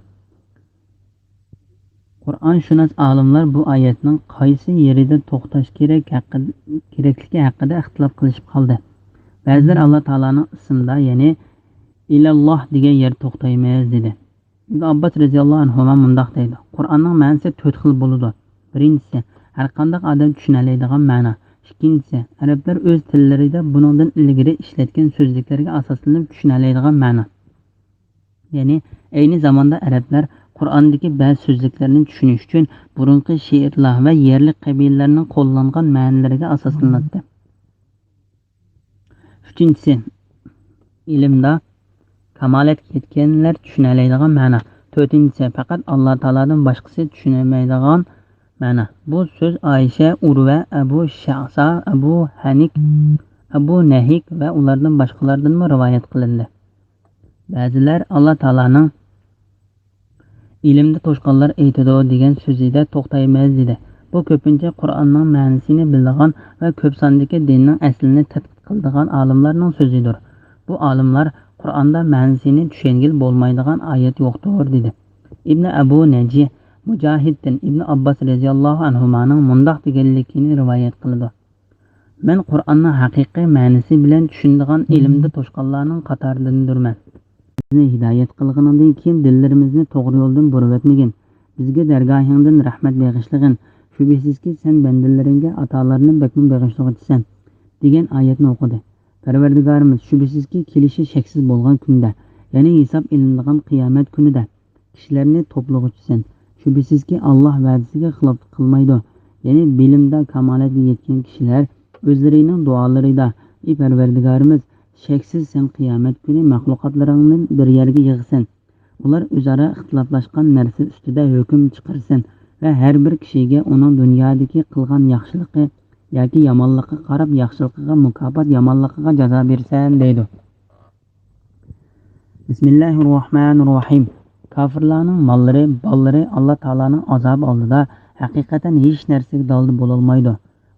قۇرئانشۇناس ئالىملار بۇ ئايەتنىڭ قايسى يېرىدە توختاش كېرەك ھەققىدە، كېرەكلىكى ھەققىدە ئىختىلاپ قىلىشىپ قالدى. بەزىلەر ئاللا تائالانىڭ ئىسمىدا، يەنى ئىلەللاھ دېگەن يەردە توختايمىز، دېدى. ئىبن ئابباس رەزىياللاھۇ ئەنھۇما مۇنداق دەيدۇ: قۇرئاننىڭ مەنىسى تۆت خىل بولىدۇ. بىرىنچىسى، ھەرقانداق ئادەم چۈشىنەلەيدىغان مەنا. ئىككىنچىسى، ئەرەبلەر ئۆز تىللىرىدا بۇنىڭدىن ئىلگىرى ئىشلەتكەن سۆزلۈكلەرگە ئاساسلىنىپ چۈشىنەلەيدىغان مەنا. يەنى ئەينى زاماندا ئەرەبلەر قۇرئاندىكى بەزى سۆزلۈكلەرنى چۈشىنىش ئۈچۈن بۇرۇنقى شېئىرلار ۋە يەرلىك قەبىلىلەرنىڭ قوللانغان مەنىلىرىگە ئاساسلىناتتى. ئۈچىنچىسى، ئىلىمدا كامالەتكە يەتكەنلەر چۈشىنەلەيدىغان مەنا. تۆتىنچىسى، پەقەت ئاللا تائالادىن باشقىسى چۈشىنەلمەيدىغان مەنا. بۇ سۆز ئائىشە، ئۇرۋە، ئەبۇ شەئسا، ئەبۇ ھەنىك، ئەبۇ نەھىك ۋە ئۇلاردىن باشقىلاردىنمۇ رىۋايەت قىلىندى. بەزىلەر ئاللا تائالانىڭ ئىلىمدە توشقانلار ئېيتىدۇ دېگەن سۆزىدە توختايمىز، دېدى. بۇ كۆپىنچە قۇرئاننىڭ مەنىسىنى بىلىدىغان ۋە كۆپ ساندىكى دىننىڭ ئەسلىنى تەتقىق قىلىدىغان ئالىملارنىڭ سۆزىدۇر. بۇ ئالىملار قۇرئاندا مەنىسىنى چۈشەنگىلى بولمايدىغان ئايەت يوقتۇر، دېدى. ئىبنى ئەبۇ نەجى مۇجاھىدتىن ئىبنى ئابباس رەزىياللاھۇ ئەنھۇمانىڭ مۇنداق دېگەنلىكىنى رىۋايەت قىلىدۇ: مەن قۇرئاننىڭ ھەقىقىي مەنىسى بىلەن چۈشىنىدىغان ئىلىمدە توشقانلارنىڭ قاتارىدىندۇرمەن. بىزنى ھىدايەت قىلغىنىڭدىن كېيىن دىللىرىمىزنى توغرا يولدىن بۇرۇۋەتمىگىن. بىزگە دەرگاھىڭدىن رەھمەت بېغىشلىغىن. شۈبھىسىزكى، سەن بەندىلىرىڭگە ئاتالارنى بەكمۇ بېغىشلىغۇچىسەن، دېگەن ئايەتنى ئوقۇدى. پەرۋەردىگارىمىز، شۈبھىسىزكى، كېلىشى شەكسىز بولغان كۈندە، يەنى ھېساب ئېلىنىدىغان قىيامەت كۈنىدە، كىشىلەرنى توپلىغۇچىسەن. شۈبھىسىزكى، ئاللاھ ۋەدىسىگە خىلاپلىق قىلمايدۇ. يەنى بىلىمدە كامالەتكە يەتكەن كىشىلەر ئۆزلىرىنىڭ دۇئالىرىدا: «ئى پەرۋەردىگارىمىز، شەكسىز سەن قىيامەت كۈنى مەخلۇقاتلىرىڭنى بىر يەرگە يىغىسەن.» ئۇلار ئۆزئارا ئىختىلاپلاشقان نەرسە ئۈستىدە ھۆكۈم چىقىرىسەن ۋە ھەر بىر كىشىگە ئۇنىڭ دۇنيادىكى قىلغان ياخشىلىقى ياكى يامانلىقى قاراپ، ياخشىلىقىغا مۇكاپات، يامانلىقىغا جازا بېرىسەن، دەيدۇ. بىسمىللاھىررەھمانىررەھىم. كاپىرلارنىڭ ماللىرى، بالىلىرى ئاللا تائالانىڭ ئازابى ئالدىدا ھەقىقەتەن ھېچ نەرسىگە دالدا بولالمايدۇ.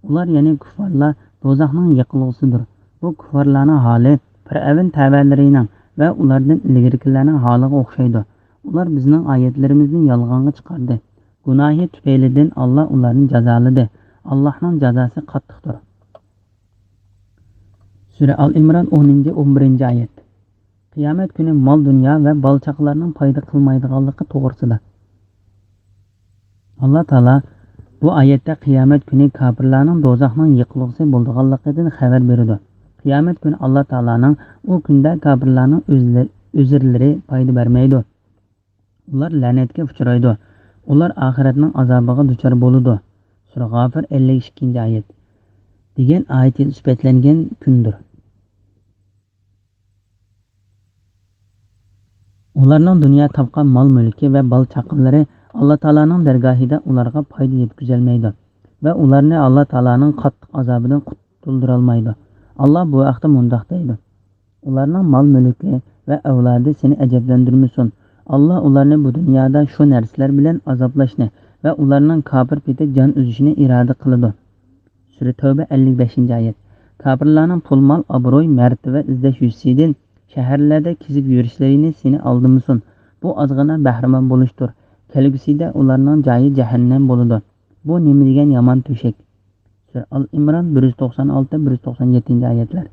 ئۇلار، يەنى كۇففارلار، دوزاخنىڭ يېقىلغۇسىدۇر. بۇ كۇففارلارنىڭ ھالى پىرئەۋن تەۋەلىرىنىڭ ۋە ئۇلاردىن ئىلگىرىكىلەرنىڭ ھالىغا ئوخشايدۇ. ئۇلار بىزنىڭ ئايەتلىرىمىزنى يالغانغا چىقاردى. گۇناھى تۈپەيلىدىن ئاللا ئۇلارنى جازالىدى. ئاللانىڭ جازاسى قاتتىقتۇر. سۈرە ئال ئىمران، ئونىنچى، ئون بىرىنچى ئايەت. قىيامەت كۈنى مال-دۇنيا ۋە بالا-چاقىلارنىڭ پايدا قىلمايدىغانلىقى توغرىسىدا. ئاللا تائالا بۇ ئايەتتە قىيامەت كۈنى كاپىرلارنىڭ دوزاخنىڭ يېقىلغۇسى بولىدىغانلىقىدىن خەۋەر بېرىدۇ. قىيامەت كۈنى ئاللا تائالانىڭ ئۇ كۈندە كاپىرلارنىڭ ئۆزلە-، ئۆزرلىرى پايدا بەرمەيدۇ. ئۇلار لەنەتكە ئۇچرايدۇ. ئۇلار ئاخىرەتنىڭ ئازابىغا دۇچار بولىدۇ. سۈرە غافىر، ئەللىك ئىككىنچى ئايەت. دېگەن ئايىتى سۈپەتلەنگەن كۈندۇر. ئۇلارنىڭ دۇنيا تاپقان مال-مۈلكى ۋە بالا-چاقىلىرى ئاللا تائالانىڭ دەرگاھىدا ئۇلارغا پايدا يەتكۈزەلمەيدۇ ۋە ئۇلارنى ئاللا تائالانىڭ قاتتىق ئازابىدىن قۇتۇلدۇرالمايدۇ. ئاللا بۇ ھەقتە مۇنداق دەيدۇ: ئۇلارنىڭ مال-مۈلكى ۋە ئەۋلادى سېنى ئەجەبلەندۈرمىسۇن. ئاللا ئۇلارنى بۇ دۇنيادا شۇ نەرسىلەر بىلەن ئازابلاشنى ۋە ئۇلارنىڭ كاپىر پېتى جان ئۈزۈشىنى ئىرادە قىلىدۇ. سۈرە تەۋبە، ئەللىك بەشىنچى ئايەت. كاپىرلارنىڭ پۇل-مال، ئابرۇي، مەرتىۋە ئىزدەش يۈزىسىدىن شەھەرلەردە كېزىپ يۈرۈشلىرىنى سېنى ئالدىمىسۇن. بۇ ئازغىنە بەھرىمەن بولۇشتۇر. كەلگۈسىدە ئۇلارنىڭ جايى جەھەننەم بولىدۇ. بۇ نېمە دېگەن يامان تۆشەك! سۈرە ئال ئىمران، بىر يۈز توقسان ئالتە، بىر يۈز توقسان يەتتىنچى ئايەتلەر.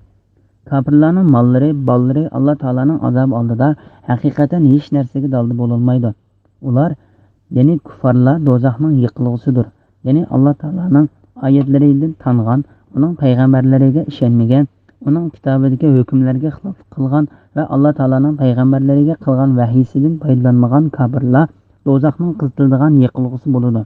كاپىرلارنىڭ ماللىرى، بالىلىرى ئاللا تائالانىڭ ئازابى ئالدىدا ھەقىقەتەن ھېچ نەرسىگە دالدا بولالمايدۇ. ئۇلار، يەنى كۇففارلار دوزاخنىڭ يېقىلغۇسىدۇر. يەنى ئاللا تائالانىڭ ئايەتلىرىدىن تانغان، ئۇنىڭ پەيغەمبەرلىرىگە ئىشەنمىگەن، ئۇنىڭ كىتابىدىكى ھۆكۈملەرگە خىلاپلىق قىلغان ۋە ئاللا تائالانىڭ پەيغەمبەرلىرىگە قىلغان ۋەھىيسىدىن پايدىلانمىغان كاپىرلار دوزاخنىڭ قىزىتىلىدىغان يېقىلغۇسى بولىدۇ.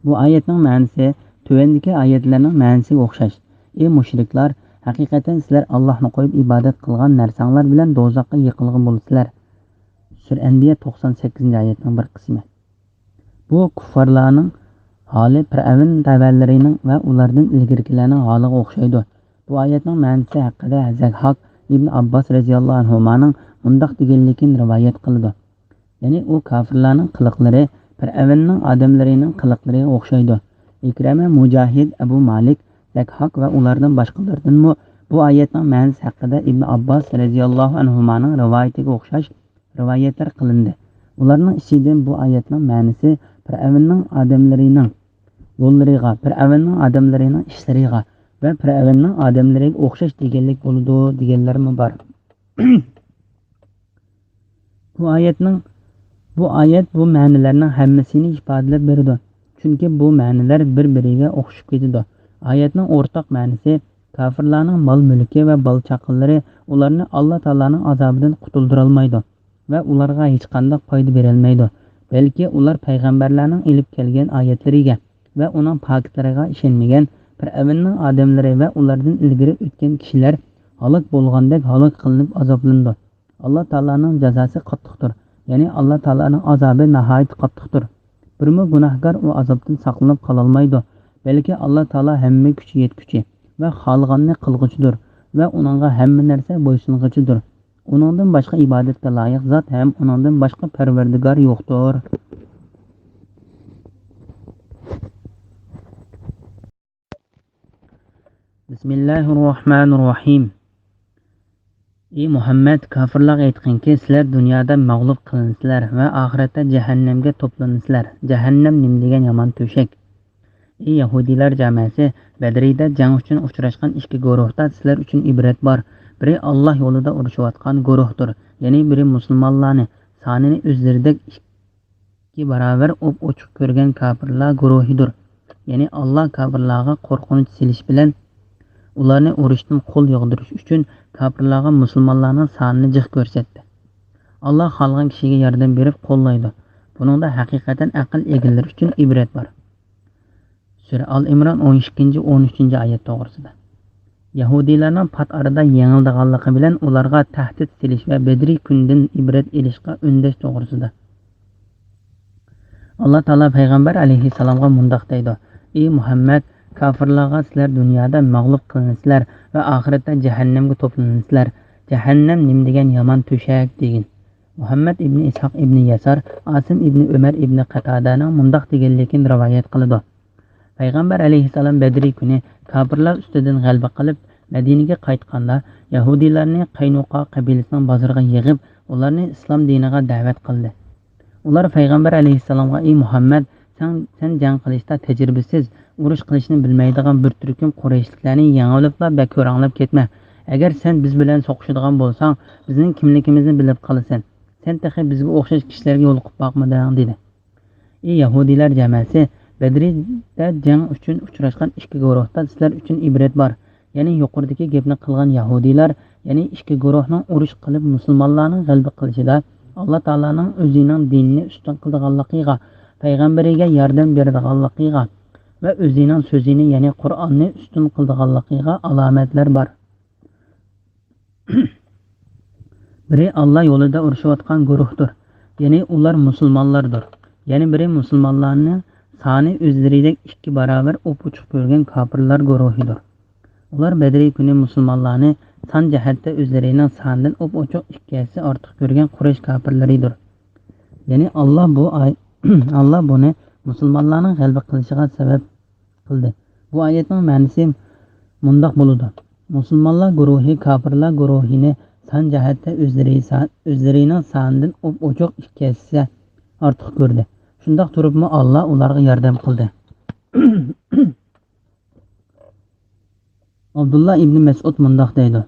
بۇ ئايەتنىڭ مەنىسى تۆۋەندىكى ئايەتلەرنىڭ مەنىسىگە ئوخشاش. ئى مۇشرىكلار، ھەقىقەتەن سىلەر ئاللاھنى قويۇپ ئىبادەت قىلغان نەرسەڭلار بىلەن دوزاخقا يېقىلغان بولىسىلەر. سۈرە ئەنبىيا، توقسان سەككىزىنچى ئايەتنىڭ بىر قىسمى. بۇ كۇففارلارنىڭ ھالى پىرئەۋن تەۋەلىرىنىڭ ۋە ئۇلاردىن ئىلگىرىكىلەرنىڭ ھالىغا ئوخشايدۇ. بۇ ئايەتنىڭ مەنىسى ھەققىدە زەھھاك ئىبن ئابباس رەزىياللاھۇ ئەنھۇمانىڭ مۇنداق دېگەنلىكىنى رىۋايەت قىلىدۇ. يەنى ئۇ كاپىرلارنىڭ قىلىقلىرى پىرئەۋننىڭ ئادەملىرىنىڭ قىلىقلىرىغا ئوخشايدۇ. ئىكرەمە، مۇجاھىد، ئەبۇ مالىك، زەھھاك ۋە ئۇلاردىن باشقىلاردىنمۇ بۇ ئايەتنىڭ مەنىسى ھەققىدە ئىبن ئابباس رەزىياللاھۇ ئەنھۇمانىڭ رىۋايىتىگە ئوخشاش رىۋايەتلەر قىلىندى. ئۇلارنىڭ ئىچىدىن بۇ ئايەتنىڭ مەنىسى پىرئەۋننىڭ ئادەملىرىنىڭ يوللىرىغا، پىرئەۋننىڭ ئادەملىرىنىڭ ئىشلىرىغا ۋە پىرئەۋننىڭ ئادەملىرىگە ئوخشاش دېگەنلىك بولىدۇ، دېگەنلەرمۇ بار. بۇ ئايەتنىڭ، بۇ ئايەت بۇ مەنىلەرنىڭ ھەممىسىنى ئىپادىلەپ بېرىدۇ. چۈنكى بۇ مەنىلەر بىر-بىرىگە ئوخشىشىپ كېتىدۇ. ئايەتنىڭ ئورتاق مەنىسى، كاپىرلارنىڭ مال-مۈلكى ۋە بالا-چاقىلىرى ئۇلارنى ئاللا تائالانىڭ ئازابىدىن قۇتۇلدۇرالمايدۇ ۋە ئۇلارغا ھېچقانداق پايدا بېرەلمەيدۇ. بەلكى ئۇلار پەيغەمبەرلەرنىڭ ئېلىپ كەلگەن ئايەتلىرىگە ۋە ئۇنىڭ پاكىتلىرىغا ئىشەنمىگەن پىرئەۋننىڭ ئادەملىرى ۋە ئۇلاردىن ئىلگىرى ئۆتكەن كىشىلەر ھالاك بولغاندەك ھالاك قىلىنىپ ئازابلىنىدۇ. ئاللا تائالانىڭ جازاسى قاتتىقتۇر. يەنى ئاللا تائالانىڭ ئازابى ناھايىتى قاتتىقتۇر. بىرمۇ گۇناھكار ئۇ ئازابتىن ساقلىنىپ قالالمايدۇ. بەلكى ئاللا تائالا ھەممە كۈچ يەتكۈچى ۋە خالىغاننى قىلغۇچىدۇر ۋە ئۇنىڭغا ھەممە نەرسە بويسۇنغۇچىدۇر. ئۇنىڭدىن باشقا ئىبادەتكە لايىق زات ھەم ئۇنىڭدىن باشقا پەرۋەردىگار يوقتۇر. بىسمىللاھىررەھمانىررەھىم. ئى مۇھەممەد، كاپىرلارغا ئېيتقىنكى، سىلەر دۇنيادا مەغلۇپ قىلىنىسىلەر ۋە ئاخىرەتتە جەھەننەمگە توپلىنىسىلەر. جەھەننەم نېمە دېگەن يامان تۆشەك! ئى يەھۇدىيلار جامەسى، بەدرىدە جەڭ ئۈچۈن ئۇچراشقان ئىككى گۇرۇھتا سىلەر ئۈچۈن ئىبرەت بار. بىرى ئاللا يولىدا ئۇرۇشۇۋاتقان گۇرۇھتۇر، يەنى بىرى مۇسۇلمانلارنى سانىنى ئۆزلىرىدەك ئىككى باراۋەر ئوپئوچۇق كۆرگەن كاپىرلار گۇرۇھىدۇر. يەنى ئاللا كاپىرلارغا قورقۇنچ سېلىش بىلەن ئۇلارنى ئۇرۇشتىن قول ياغدۇرۇش ئۈچۈن كاپىرلارغا مۇسۇلمانلارنىڭ سانىنى جىق كۆرسەتتى. ئاللا خالىغان كىشىگە ياردەم بېرىپ قوللايدۇ. بۇنىڭدا ھەقىقەتەن ئەقىل ئىگىلىرى ئۈچۈن ئىبرەت بار. سۈرە ئال ئىمران ئون ئىككىنچى، ئون ئۈچىنچى ئايەت توغرىسىدا. يەھۇدىيلارنىڭ پات ئارىدا يېڭىلىدىغانلىقى بىلەن ئۇلارغا تەھدىت سېلىش ۋە بەدرىي كۈندىن ئىبرەت ئېلىشقا ئۈندەش توغرىسىدا. ئاللا تائالا پەيغەمبەر ئەلەيھىسسالامغا مۇنداق دەيدۇ: «ئى مۇھەممەد، كاپىرلارغا سىلەر دۇنيادا مەغلۇپ قىلىنىسىلەر ۋە ئاخىرەتتە جەھەننەمگە توپلىنىسىلەر. جەھەننەم نېمە دېگەن يامان تۆشەك» دېگىن. مۇھەممەد ئىبنى ئىسھاق ئىبنى يەسار، ئاسىم ئىبنى ئۆمەر ئىبنى قەتادەنىڭ مۇنداق دېگەنلىكىنى رىۋايەت قىلىدۇ. پەيغەمبەر ئەلەيھىسسالام بەدرى كۈنى كاپىرلار ئۈستىدىن غەلىبە قىلىپ، مەدىنىگە قايتقاندا، يەھۇدىيلارنى قەينۇقا قەبىلىسىنىڭ بازىرىغا يىغىپ، ئۇلارنى ئىسلام دىنىغا دەۋەت قىلدى. ئۇلار پەيغەمبەر ئەلەيھىسسالامغا: «ئى مۇھەممەد، سەن، سەن جەڭ قىلىشتا تەجرىبىسىز، ئۇرۇش قىلىشنى بىلمەيدىغان بىر تۈركۈم قۇرەيشلىكلەرنى يېڭىۋېلىپلا بەك ھۆرەڭلەپ كەتمە. ئەگەر سەن بىز بىلەن سوقۇشىدىغان بولساڭ، بىزنىڭ كىملىكىمىزنى بىلىپ قالىسەن. سەن تېخى بىزگە ئوخشاش كىشىلەرگە يولۇقۇپ باقمىدىڭ» دېدى. ئى يەھۇدىيلار جامائەسى، بەدرىدە جەڭ ئۈچۈن ئۇچراشقان ئىككى گۇرۇھتا سىلەر ئۈچۈن ئىبرەت بار. يەنى يۇقىرىدىكى گەپنى قىلغان يەھۇدىيلار، يەنى ئىككى گۇرۇھنىڭ ئۇرۇش قىلىپ مۇسۇلمانلارنىڭ غەلىبە قىلىشىدا، ئاللا تائالانىڭ ئۆزىنىڭ دىنىنى ئۈستۈن قىلىدىغانلىقىغا، پەيغەمبىرىگە ياردەم بېرىدىغانلىقىغا ۋە ئۆزىنىڭ سۆزىنى، يەنى قۇرئاننى ئۈستۈن قىلىدىغانلىقىغا ئالامەتلەر بار. بىرى ئاللا يولىدا ئۇرۇشۇۋاتقان گۇرۇھتۇر، يەنى ئۇلار مۇسۇلمانلاردۇر. يەنە بىرى مۇسۇلمانلارنىڭ سانى ئۆزلىرىدەك ئىككى باراۋەر ئوپئوچۇق كۆرگەن كاپىرلار گۇرۇھىدۇر. ئۇلار بەدرى كۈنى مۇسۇلمانلارنى سان جەھەتتە ئۆزلىرىنىڭ سانىدىن ئوپئوچۇق ئىككى ھەسسە ئارتۇق كۆرگەن قۇرەيش كاپىرلىرىدۇر. يەنى ئاللا بۇ ئاي-، ئاللا بۇنى مۇسۇلمانلارنىڭ غەلىبە قىلىشىغا سەۋەب قىلدى. بۇ ئايەتنىڭ مەنىسى مۇنداق بولىدۇ: مۇسۇلمانلار گۇرۇھى كاپىرلار گۇرۇھىنى سان جەھەتتە ئۆزلىرى سا-، ئۆزلىرىنىڭ سانىدىن ئوپئوچۇق ئىككى ھەسسە ئارتۇق كۆردى. شۇنداق تۇرۇپمۇ ئاللا ئۇلارغا ياردەم قىلدى. ئابدۇللا ئىبنى مەسئۇد مۇنداق دەيدۇ: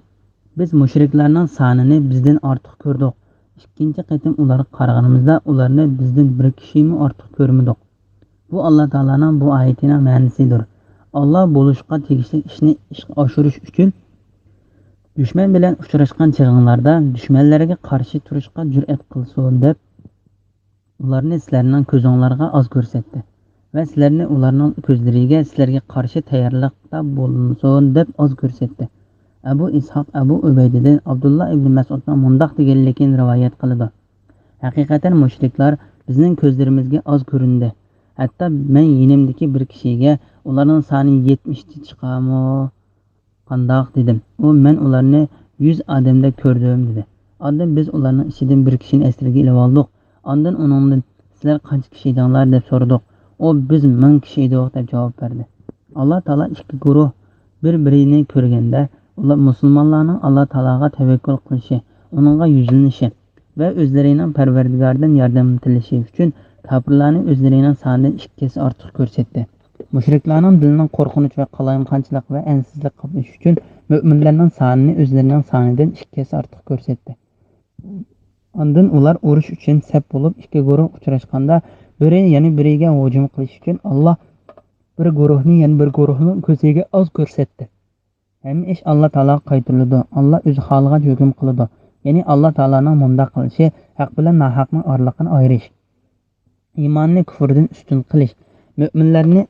«بىز مۇشرىكلارنىڭ سانىنى بىزدىن ئارتۇق كۆردۇق. ئىككىنچى قېتىم ئۇلارغا قارىغىنىمىزدا، ئۇلارنى بىزدىن بىر كىشىمۇ ئارتۇق كۆرمىدۇق.» بۇ ئاللا تائالانىڭ بۇ ئايىتىنىڭ مەنىسىدۇر. ئاللا بولۇشقا تېگىشلىك ئىشنى ئىشقا ئاشۇرۇش ئۈچۈن، دۈشمەن بىلەن ئۇچراشقان چېغىڭلاردا دۈشمەنلەرگە قارشى تۇرۇشقا جۈرئەت قىلسۇن دەپ، ئۇلارنى سىلەرنىڭ كۆزۈڭلارغا ئاز كۆرسەتتى ۋە سىلەرنى ئۇلارنىڭ كۆزلىرىگە سىلەرگە قارشى تەييارلىقتا بولمىسۇن دەپ ئاز كۆرسەتتى. ئەبۇ ئىسھاق ئەبۇ ئۇبەيدىدىن ئابدۇللا ئىبنى مەسئۇدنىڭ مۇنداق دېگەنلىكىنى رىۋايەت قىلىدۇ: «ھەقىقەتەن مۇشرىكلار بىزنىڭ كۆزلىرىمىزگە ئاز كۆرۈندى. ھەتتا مەن يېنىمدىكى بىر كىشىگە، ئۇلارنىڭ سانى يەتمىشتىن چىقارمۇ؟» «قانداق؟» دېدىم. ئۇ: «مەن ئۇلارنى يۈز ئادەمدەك كۆردۈم» دېدى. ئاندىن بىز ئۇلارنىڭ ئىچىدىن بىر كىشىنى ئەسىرگە ئېلىۋالدۇق. ئاندىن ئۇنىڭدىن: «سىلەر قانچە كىشى ئىدىڭلار؟» دەپ سورىدۇق. ئۇ: «بىز مىڭ كىشى ئىدۇق» دەپ جاۋاب بەردى. ئاللا تائالا ئىككى گۇرۇھ بىر-بىرىنى كۆرگەندە، ئۇلار مۇسۇلمانلارنىڭ ئاللا تائالاغا تەۋەككۈل قىلىشى، ئۇنىڭغا يۈزلىنىشى، ۋە ئۆزلىرىنىڭ پەرۋەردىگارىدىن ياردەم تىلىشى ئۈچۈن كاپىرلارنى ئۆزلىرىنىڭ سانىدىن ئىككى ھەسسە ئارتۇق كۆرسەتتى. مۇشرىكلارنىڭ دىلىنىڭ قورقۇنچ ۋە قالايمىقانچىلىق ۋە ئەنسىزلىك قاپلىشى ئۈچۈن مۆمىنلەرنىڭ سانىنى ئۆزلىرىنىڭ سانىدىن ئىككى ھەسسە ئارتۇق كۆرسەتتى. ئاندىن ئۇلار ئۇرۇش ئۈچۈن سەپ بولۇپ، ئىككى گۇرۇھ ئۇچراشقاندا، بىرى يەنە بىرىگە ھۇجۇم قىلىش ئۈچۈن، ئاللا بىر گۇرۇھنى يەنە بىر گۇرۇھنىڭ كۆزىگە ئاز كۆرسەتتى. ھەممە ئىش ئاللا تائالاغا قايتۇرۇلىدۇ. ئاللا ئۆزى خالىغانچە ھۆكۈم قىلىدۇ. يەنى ئاللا تائالانىڭ مۇنداق قىلىشى ھەق بىلەن ناھەقنىڭ ئارىلىقىنى ئايرىش، ئىماننى كۇفۇردىن ئۈستۈن قىلىش، مۆمىنلەرنى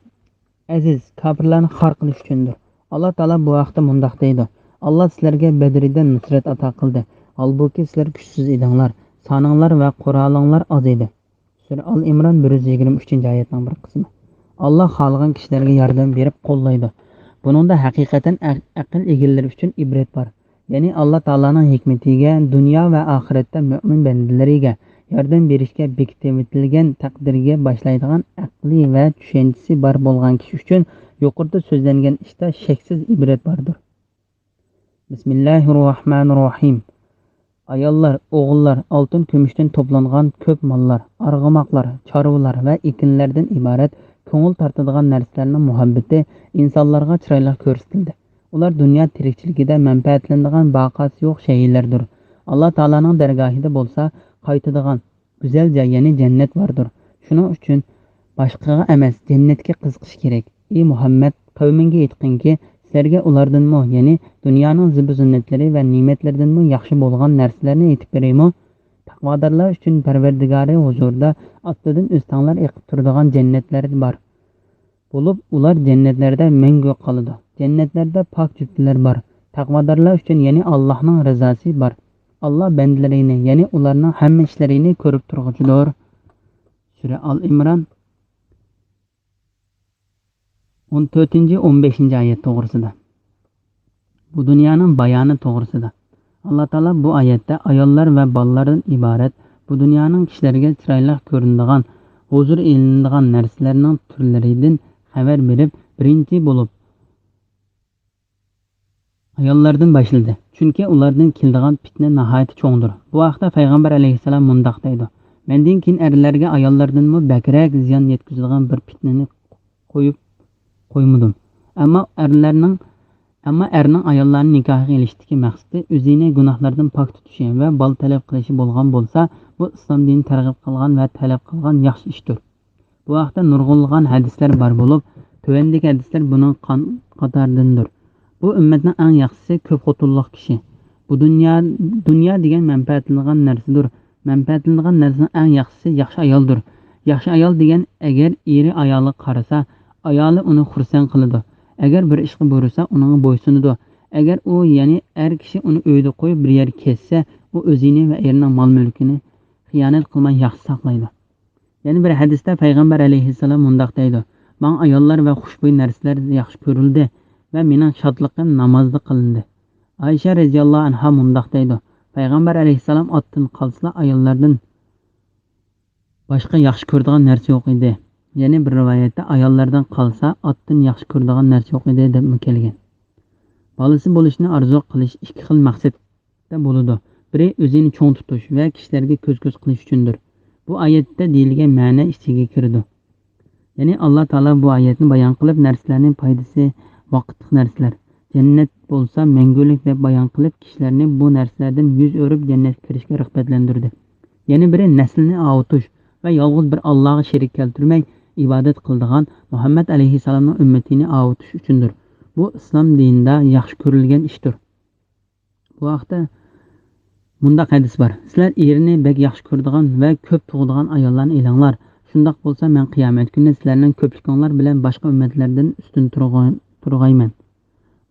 ئەزىز، كاپىرلارنى خار قىلىش ئۈچۈندۇر. ئاللا تائالا بۇ ھەقتە مۇنداق دەيدۇ: «ئاللا سىلەرگە بەدرىدە نۇسرەت ئاتا قىلدى، ھالبۇكى سىلەر كۈچسىز ئىدىڭلار، سانىڭلار ۋە قورالىڭلار ئاز ئىدى.» سۈرە ئال ئىمران بىر يۈز يىگىرمە ئۈچىنچى ئايەتنىڭ بىر قىسمى. ئاللا خالىغان كىشىلەرگە ياردەم بېرىپ قوللايدۇ. بۇنىڭدا ھەقىقەتەن ئەق-، ئەقىل ئىگىلىرى ئۈچۈن ئىبرەت بار. يەنى ئاللا تائالانىڭ ھېكمىتىگە، دۇنيا ۋە ئاخىرەتتە مۆمىن بەندىلىرىگە ياردەم بېرىشكە بېكىتىۋېتىلگەن تەقدىرگە باشلايدىغان ئەقلى ۋە چۈشەنچىسى بار بولغان كىشى ئۈچۈن يۇقىرىدا سۆزلەنگەن ئىشتا شەكسىز ئىبرەت باردۇر. بىسمىللاھىررەھمانىررەھىم. ئاياللار، ئوغۇللار، ئالتۇن-كۈمۈشتىن توپلانغان كۆپ ماللار، ئارغىماقلار، چارۋىلار ۋە ئېكىنلەردىن ئىبارەت كۆڭۈل تارتىدىغان نەرسىلەرنىڭ مۇھەببىتى ئىنسانلارغا چىرايلىق كۆرسىتىلدى. ئۇلار دۇنيا تىرىكچىلىكىدە مەنپەئەتلىنىدىغان باقاسى يوق شەيئىلەردۇر. ئاللا تائالانىڭ دەرگاھىدا بولسا قايتىدىغان گۈزەل جاي، يەنى جەننەت باردۇر. شۇنىڭ ئۈچۈن باشقىغا ئەمەس، جەننەتكە قىزىقىش كېرەك. ئى مۇھەممەد، قەۋمىڭگە ئېيتقىنكى، سىلەرگە ئۇلاردىنمۇ، يەنى دۇنيانىڭ زىبۇ-زىننەتلىرى ۋە نېمەتلىرىدىنمۇ ياخشى بولغان نەرسىلەرنى ئېيتىپ بېرەيمۇ؟ تەقۋادارلار ئۈچۈن پەرۋەردىگارى ھۇزۇرىدا ئاستىدىن ئۆستەڭلەر ئېقىپ تۇرىدىغان جەننەتلەر بار. بولۇپ، ئۇلار جەننەتلەردە مەڭگۈ قالىدۇ. جەننەتلەردە پاك جۈپتىلەر بار. تەقۋادارلار ئۈچۈن، يەنى ئاللاھنىڭ رىزاسى بار. ئاللاھ بەندىلىرىنى، يەنى ئۇلارنىڭ ھەممە ئىشلىرىنى كۆرۈپ تۇرغۇچىدۇر. سۈرە ئال ئىمران، ئون تۆتىنچى، ئون بەشىنچى ئايەت توغرىسىدا. بۇ دۇنيانىڭ بايانى توغرىسىدا. ئاللا تائالا بۇ ئايەتتە ئاياللار ۋە بالىلاردىن ئىبارەت بۇ دۇنيانىڭ كىشىلەرگە چىرايلىق كۆرۈنىدىغان، ھۇزۇر ئېلىنىدىغان نەرسىلەرنىڭ تۈرلىرىدىن خەۋەر بېرىپ، بىرىنچى بولۇپ ئاياللاردىن باشلىدى. چۈنكى ئۇلاردىن كېلىدىغان پىتنە ناھايىتى چوڭدۇر. بۇ ھەقتە پەيغەمبەر ئەلەيھىسسالام مۇنداق دەيدۇ: مەندىن كېيىن ئەرلەرگە ئاياللاردىنمۇ بەكرەك زىيان يەتكۈزىدىغان بىر پىتنىنى قويۇپ قويمىدىم. ئەمما ئەرلەرنىڭ، ئەمما ئەرنىڭ ئاياللارنى نىكاھقا ئېلىشتىكى مەقسىتى ئۆزىنى گۇناھلاردىن پاك تۇتۇشى ۋە بالا تەلەپ قىلىشى بولغان بولسا، بۇ ئىسلام دىنى تەرغىب قىلغان ۋە تەلەپ قىلغان ياخشى ئىشتۇر. بۇ ھەقتە نۇرغۇنلىغان ھەدىسلەر بار بولۇپ، تۆۋەندىكى ھەدىسلەر بۇنىڭ قان-، قاتارىدىندۇر. بۇ ئۈممەتنىڭ ئەڭ ياخشىسى كۆپ خوتۇنلۇق كىشى. بۇ دۇنيا، دۇنيا دېگەن مەنپەئەتلىنىدىغان نەرسىدۇر. مەنپەئەتلىنىدىغان نەرسىنىڭ ئەڭ ياخشىسى ياخشى ئايالدۇر. ياخشى ئايال دېگەن، ئەگەر ئېرى ئايالىغا قارىسا، ئايالى ئۇنى خۇرسەن قىلىدۇ. ئەگەر بىر ئىشقا بۇيرۇسا، ئۇنىڭغا بويسۇنىدۇ. ئەگەر ئۇ، يەنى ئەر كىشى ئۇنى ئۆيدە قويۇپ، بىر يەرگە كەتسە، ئۇ ئۆزىنى ۋە ئېرىنىڭ مال-مۈلكىنى خىيانەت قىلماي ياخشى ساقلايدۇ. يەنە بىر ھەدىستە پەيغەمبەر ئەلەيھىسسالام مۇنداق دەيدۇ: ماڭا ئاياللار ۋە خۇشبۇي نەرسىلەر ياخشى كۆرۈلدى ۋە مېنىڭ شادلىقىم نامازدا قىلىندى. ئائىشە رەزىياللاھۇ ئەنھا مۇنداق دەيدۇ: پەيغەمبەر ئەلەيھىسسالام ئاتتىن قالسىلا، ئاياللاردىن باشقا ياخشى كۆرىدىغان نەرسە يوق ئىدى. يەنە بىر رىۋايەتتە، ئاياللاردىن قالسا، ئاتتىن ياخشى كۆرىدىغان نەرسە يوق ئىدى، دەپمۇ كەلگەن. بالىسى بولۇشنى ئارزۇ قىلىش ئىككى خىل مەقسەتتە بولىدۇ. بىرى ئۆزىنى چوڭ تۇتۇش ۋە كىشىلەرگە كۆز-كۆز قىلىش ئۈچۈندۇر. بۇ ئايەتتە دېيىلگەن مەنە ئىچىگە كىرىدۇ. يەنى ئاللا تائالا بۇ ئايەتنى بايان قىلىپ، نەرسىلەرنىڭ پايدىسى ۋاقىتلىق نەرسىلەر، جەننەت بولسا مەڭگۈلۈك دەپ بايان قىلىپ، كىشىلەرنى بۇ نەرسىلەردىن يۈز ئۆرۈپ جەننەتكە كىرىشكە رىغبەتلەندۈردى. يەنە بىرى نەسلىنى ئاۋۇتۇش ۋە يالغۇز بىر ئاللاغا شېرىك كەلتۈرمەي ئىبادەت قىلىدىغان مۇھەممەد ئەلەيھىسسالامنىڭ ئۈممىتىنى ئاۋۇتۇش ئۈچۈندۇر. بۇ ئىسلام دىنىدا ياخشى كۆرۈلگەن ئىشتۇر. بۇ ھەقتە مۇنداق ھەدىس بار: سىلەر ئېرىنى بەك ياخشى كۆرىدىغان ۋە كۆپ تۇغىدىغان ئاياللارنى ئېلىڭلار. شۇنداق بولسا، مەن قىيامەت كۈنى سىلەرنىڭ كۆپلۈكۈڭلار بىلەن باشقا ئۈممەتلەردىن ئۈستۈن تۇرغاي-، تۇرغايمەن.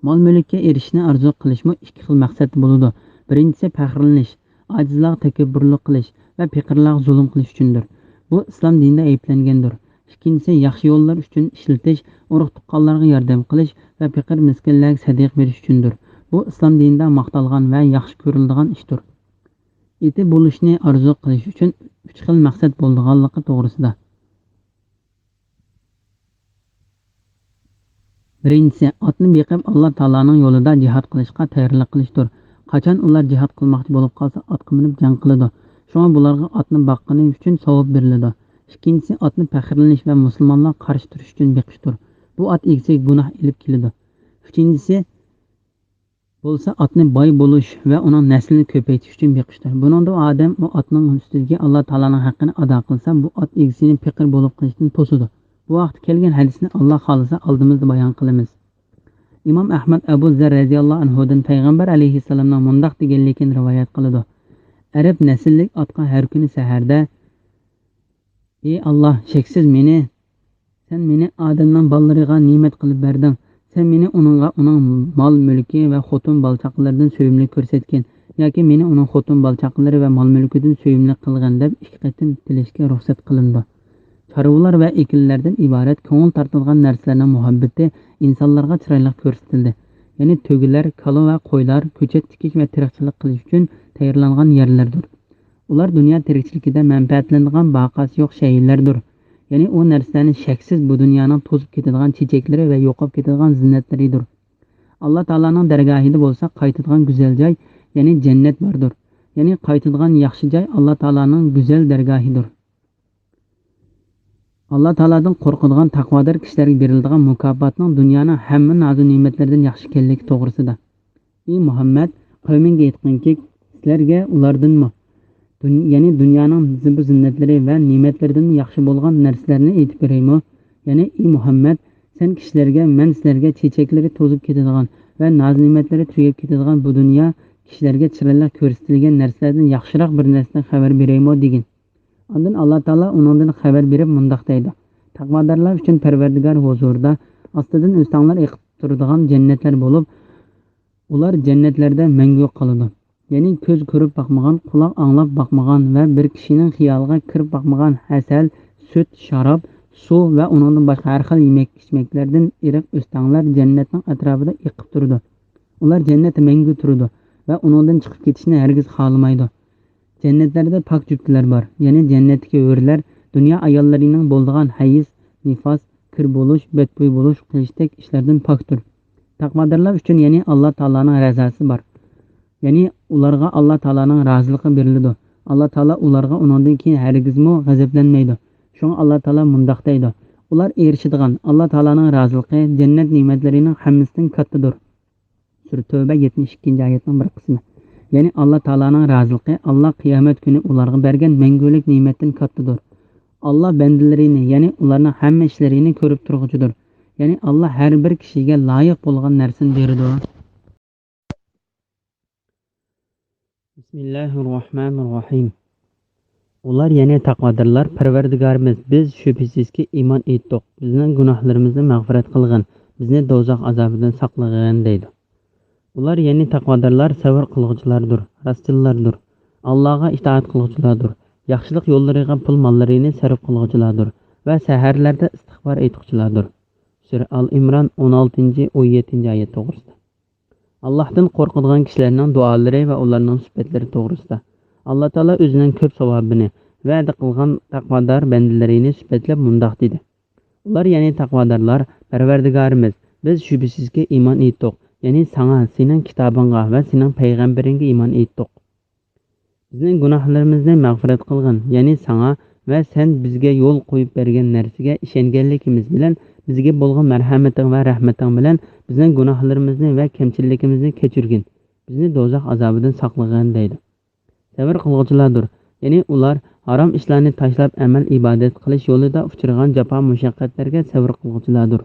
مال-مۈلۈككە ئېرىشىشنى ئارزۇ قىلىشمۇ ئىككى خىل مەقسەتتە بولىدۇ. بىرىنچىسى پەخىرلىنىش، ئاجىزلارغا تەكەببۇرلۇق قىلىش ۋە پېقىرلارغا زۇلۇم قىلىش ئۈچۈندۇر. بۇ ئىسلام دىنىدا ئەيىبلەنگەندۇر. ئىككىنچىسى ياخشى يوللار ئۈچۈن ئىشلىتىش، ئۇرۇق-تۇغقانلارغا ياردەم قىلىش ۋە پېقىر-مىسكىنلەرگە سەدىقە بېرىش ئۈچۈندۇر. بۇ ئىسلام دىنىدا ماختالغان ۋە ياخشى كۆرۈلىدىغان ئىشتۇر. ئېتى بولۇشنى ئارزۇ قىلىش ئۈچۈن ئۈچ خىل مەقسەت بولىدىغانلىقى توغرىسىدا. بىرىنچىسى، ئاتنى بېقىپ، ئاللا تائالانىڭ يولىدا جىھاد قىلىشقا تەييارلىق قىلىشتۇر. قاچان ئۇلار جىھاد قىلماقچى بولۇپ قالسا، ئاتقا مىنىپ جەڭ قىلىدۇ. شۇڭا بۇلارغا ئاتنى باققىنى ئۈچۈن ساۋاب بېرىلىدۇ. ئىككىنچىسى، ئاتنى پەخىرلىنىش ۋە مۇسۇلمانلارغا قارشى تۇرۇش ئۈچۈن بېقىشتۇر. بۇ ئات ئىگىسىگە گۇناھ ئېلىپ كېلىدۇ. ئۈچىنچىسى، بولسا ئاتنى باي بولۇش ۋە ئۇنىڭ نەسلىنى كۆپەيتىش ئۈچۈن بېقىشتۇر. بۇنىڭدا ئۇ ئادەم ئۇ ئاتنىڭ ئۈستىدىكى ئاللا تائالانىڭ ھەققىنى ئادا قىلسا، بۇ ئات ئىگىسىنى پېقىر بولۇپ قېلىشتىن توسىدۇ. بۇ ھەقتە كەلگەن ھەدىسنى ئاللا خالىسا ئالدىمىزدا بايان قىلىمىز. ئىمام ئەھمەد ئەبۇ زەر رەزىياللاھۇ ئەنھۇدىن پەيغەمبەر ئەلەيھىسسالامنىڭ مۇنداق دېگەنلىكىنى رىۋايەت قىلىدۇ: ئەرەب نەسىللىك ئاتقا ھەر كۈنى سەھەردە، ئى ئاللا، شەكسىز مېنى، سەن مېنى ئادەمنىڭ بالىلىرىغا نېمەت قىلىپ بەردىڭ. سەن مېنى ئۇنىڭغا ئۇنىڭ مال-مۈلكى ۋە خوتۇن بالا-چاقىلىرىدىن سۆيۈملۈك كۆرسەتكىن ياكى مېنى ئۇنىڭ خوتۇن بالا-چاقىلىرى ۋە مال-مۈلكىدىن سۆيۈملۈك قىلغىن، دەپ ئىككى قېتىم تىلەشكە رۇخسەت قىلىنىدۇ. چارۋىلار ۋە ئېكىنلەردىن ئىبارەت كۆڭۈل تارتىدىغان نەرسىلەرنىڭ مۇھەببىتى ئىنسانلارغا چىرايلىق كۆرسىتىلدى. يەنى تۆگىلەر، كالا ۋە قويلار، كۆچەت تىكىش ۋە تېرىقچىلىق قىلىش ئۈچۈن تەييارلانغان يەرلەردۇر. ئۇلار دۇنيا تىرىكچىلىكىدە مەنپەئەتلىنىدىغان باقاسى يوق شەيئىلەردۇر. يەنى ئۇ نەرسىلەرنى شەكسىز بۇ دۇنيانىڭ توزۇپ كېتىدىغان چېچەكلىرى ۋە يوقاپ كېتىدىغان زىننەتلىرىدۇر. ئاللا تائالانىڭ دەرگاھىدا بولسا قايتىدىغان گۈزەل جاي، يەنى جەننەت باردۇر. يەنى قايتىدىغان ياخشى جاي ئاللا تائالانىڭ گۈزەل دەرگاھىدۇر. ئاللا تائالادىن قورقىدىغان تەقۋادار كىشىلەرگە بېرىلىدىغان مۇكاپاتنىڭ دۇنيانىڭ ھەممە نازۇ نېمەتلىرىدىن ياخشى ئىكەنلىكى توغرىسىدا. ئى مۇھەممەد، قەۋمىڭگە ئېيتقىنكى، سىلەرگە ئۇلاردىنمۇ، دۇن-، يەنى دۇنيانىڭ زىبۇ زىننەتلىرى ۋە نېمەتلىرىدىن ياخشى بولغان نەرسىلەرنى ئېيتىپ بېرەيمۇ؟ يەنى ئى مۇھەممەد، سەن كىشىلەرگە مەن سىلەرگە چېچەكلىرى توزۇپ كېتىدىغان ۋە ناز نېمەتلىرى تۈگەپ كېتىدىغان بۇ دۇنيا كىشىلەرگە چىرايلىق كۆرسىتىلگەن نەرسىلەردىن ياخشىراق بىر نەرسىدىن خەۋەر بېرەيمۇ؟ دېگىن. ئاندىن ئاللا تائالا ئۇنىڭدىن خەۋەر بېرىپ مۇنداق دەيدۇ: تەقۋادارلار ئۈچۈن پەرۋەردىگار ھۇزۇرىدا ئاستىدىن ئۆستەڭلەر ئېقىپ تۇرىدىغان جەننەتلەر بولۇپ، ئۇلار جەننەتلەردە مەڭگۈ قالىدۇ. يەنى كۆز كۆرۈپ باقمىغان، قۇلاق ئاڭلاپ باقمىغان ۋە بىر كىشىنىڭ خىيالىغا كىرىپ باقمىغان ھەسەل، سۈت، شاراب، سۇ ۋە ئۇنىڭدىن باشقا ھەر خىل يېمەك-ئىچمەكلەردىن ئېرىق ئۆستەڭلەر جەننەتنىڭ ئەتراپىدا ئېقىپ تۇرىدۇ. ئۇلار جەننەتتە مەڭگۈ تۇرىدۇ ۋە ئۇنىڭدىن چىقىپ كېتىشنى ھەرگىز خالىمايدۇ. جەننەتلەردە پاك جۈپتىلەر بار، يەنى جەننەتتىكى ھۆرلەر دۇنيا ئاياللىرىنىڭ بولىدىغان ھەيز، نىفاس، كىر بولۇش، بەتبۇي بولۇش قىلىشتەك ئىشلاردىن پاكتۇر. تەقۋادارلار ئۈچۈن يەنى ئاللا تائالانىڭ رەزاسى بار. يەنى ئۇلارغا ئاللا تائالانىڭ رازىلىقى بېرىلىدۇ. ئاللا تائالا ئۇلارغا ئۇنىڭدىن كېيىن ھەرگىزمۇ غەزەپلەنمەيدۇ. شۇڭا ئاللا تائالا مۇنداق دەيدۇ: ئۇلار ئېرىشىدىغان ئاللا تائالانىڭ رازىلىقى جەننەت نېمەتلىرىنىڭ ھەممىسىدىن كاتتىدۇر. سۈرە تەۋبە يەتمىش ئىككىنچى ئايەتنىڭ بىر قىسمى. يەنى ئاللا تائالانىڭ رازىلىقى، ئاللا قىيامەت كۈنى ئۇلارغا بەرگەن مەڭگۈلۈك نېمەتتىن كاتتىدۇر. ئاللا بەندىلىرىنى، يەنى ئۇلارنىڭ ھەممە ئىشلىرىنى كۆرۈپ تۇرغۇچىدۇر. يەنى ئاللا ھەر بىر كىشىگە لايىق بولغان نەرسىنى بېرىدۇ. بىسمىللاھىر راھمانىر راھىم. ئۇلار، يەنى تەقۋادارلار، پەرۋەردىگارىمىز، بىز شۈبھىسىزكى ئىمان ئېيتتۇق، بىزنىڭ گۇناھلىرىمىزنى مەغپىرەت قىلغىن، بىزنى دوزاخ ئازابىدىن ساقلىغىن، دەيدۇ. ئۇلار، يەنى تەقۋادارلار، سەۋر قىلغۇچىلاردۇر، راستچىللاردۇر، ئاللاغا ئىتائەت قىلغۇچىلاردۇر، ياخشىلىق يوللىرىغا پۇل ماللىرىنى سەرپ قىلغۇچىلاردۇر ۋە سەھەرلەردە ئىستىغپار ئېيتقۇچىلاردۇر. سۈرە ئال ئىمران ئون ئالتىنچى، ئون يەتتىنچى ئايەت توغرىسىدا. ئاللاھتىن قورقىدىغان كىشىلەرنىڭ دۇئالىرى ۋە ئۇلارنىڭ سۈپەتلىرى توغرىسىدا. ئاللا تائالا ئۆزىنىڭ كۆپ ساۋابىنى ۋەدە قىلغان تەقۋادار بەندىلىرىنى سۈپەتلەپ مۇنداق دېدى: ئۇلار، يەنى تەقۋادارلار، پەرۋەردىگارىمىز، بىز شۈبھىسىزكى ئىمان ئېيتتۇق، يەنى ساڭا، سېنىڭ كىتابىڭغا ۋە سېنىڭ پەيغەمبىرىڭگە ئىمان ئېيتتۇق. بىزنىڭ گۇناھلىرىمىزنى مەغپىرەت قىلغىن، يەنى ساڭا ۋە سەن بىزگە يول قويۇپ بەرگەن نەرسىگە ئىشەنگەنلىكىمىز بىلەن، بىزگە بولغان مەرھەمىتىڭ ۋە رەھمىتىڭ بىلەن بىزنىڭ گۇناھلىرىمىزنى ۋە كەمچىلىكىمىزنى كەچۈرگىن، بىزنى دوزاخ ئازابىدىن ساقلىغىن، دەيدۇ. سەۋر قىلغۇچىلاردۇر، يەنى ئۇلار ھارام ئىشلارنى تاشلاپ، ئەمەل ئىبادەت قىلىش يولىدا ئۇچرىغان جاپا مۇشەققەتلەرگە سەۋر قىلغۇچىلاردۇر.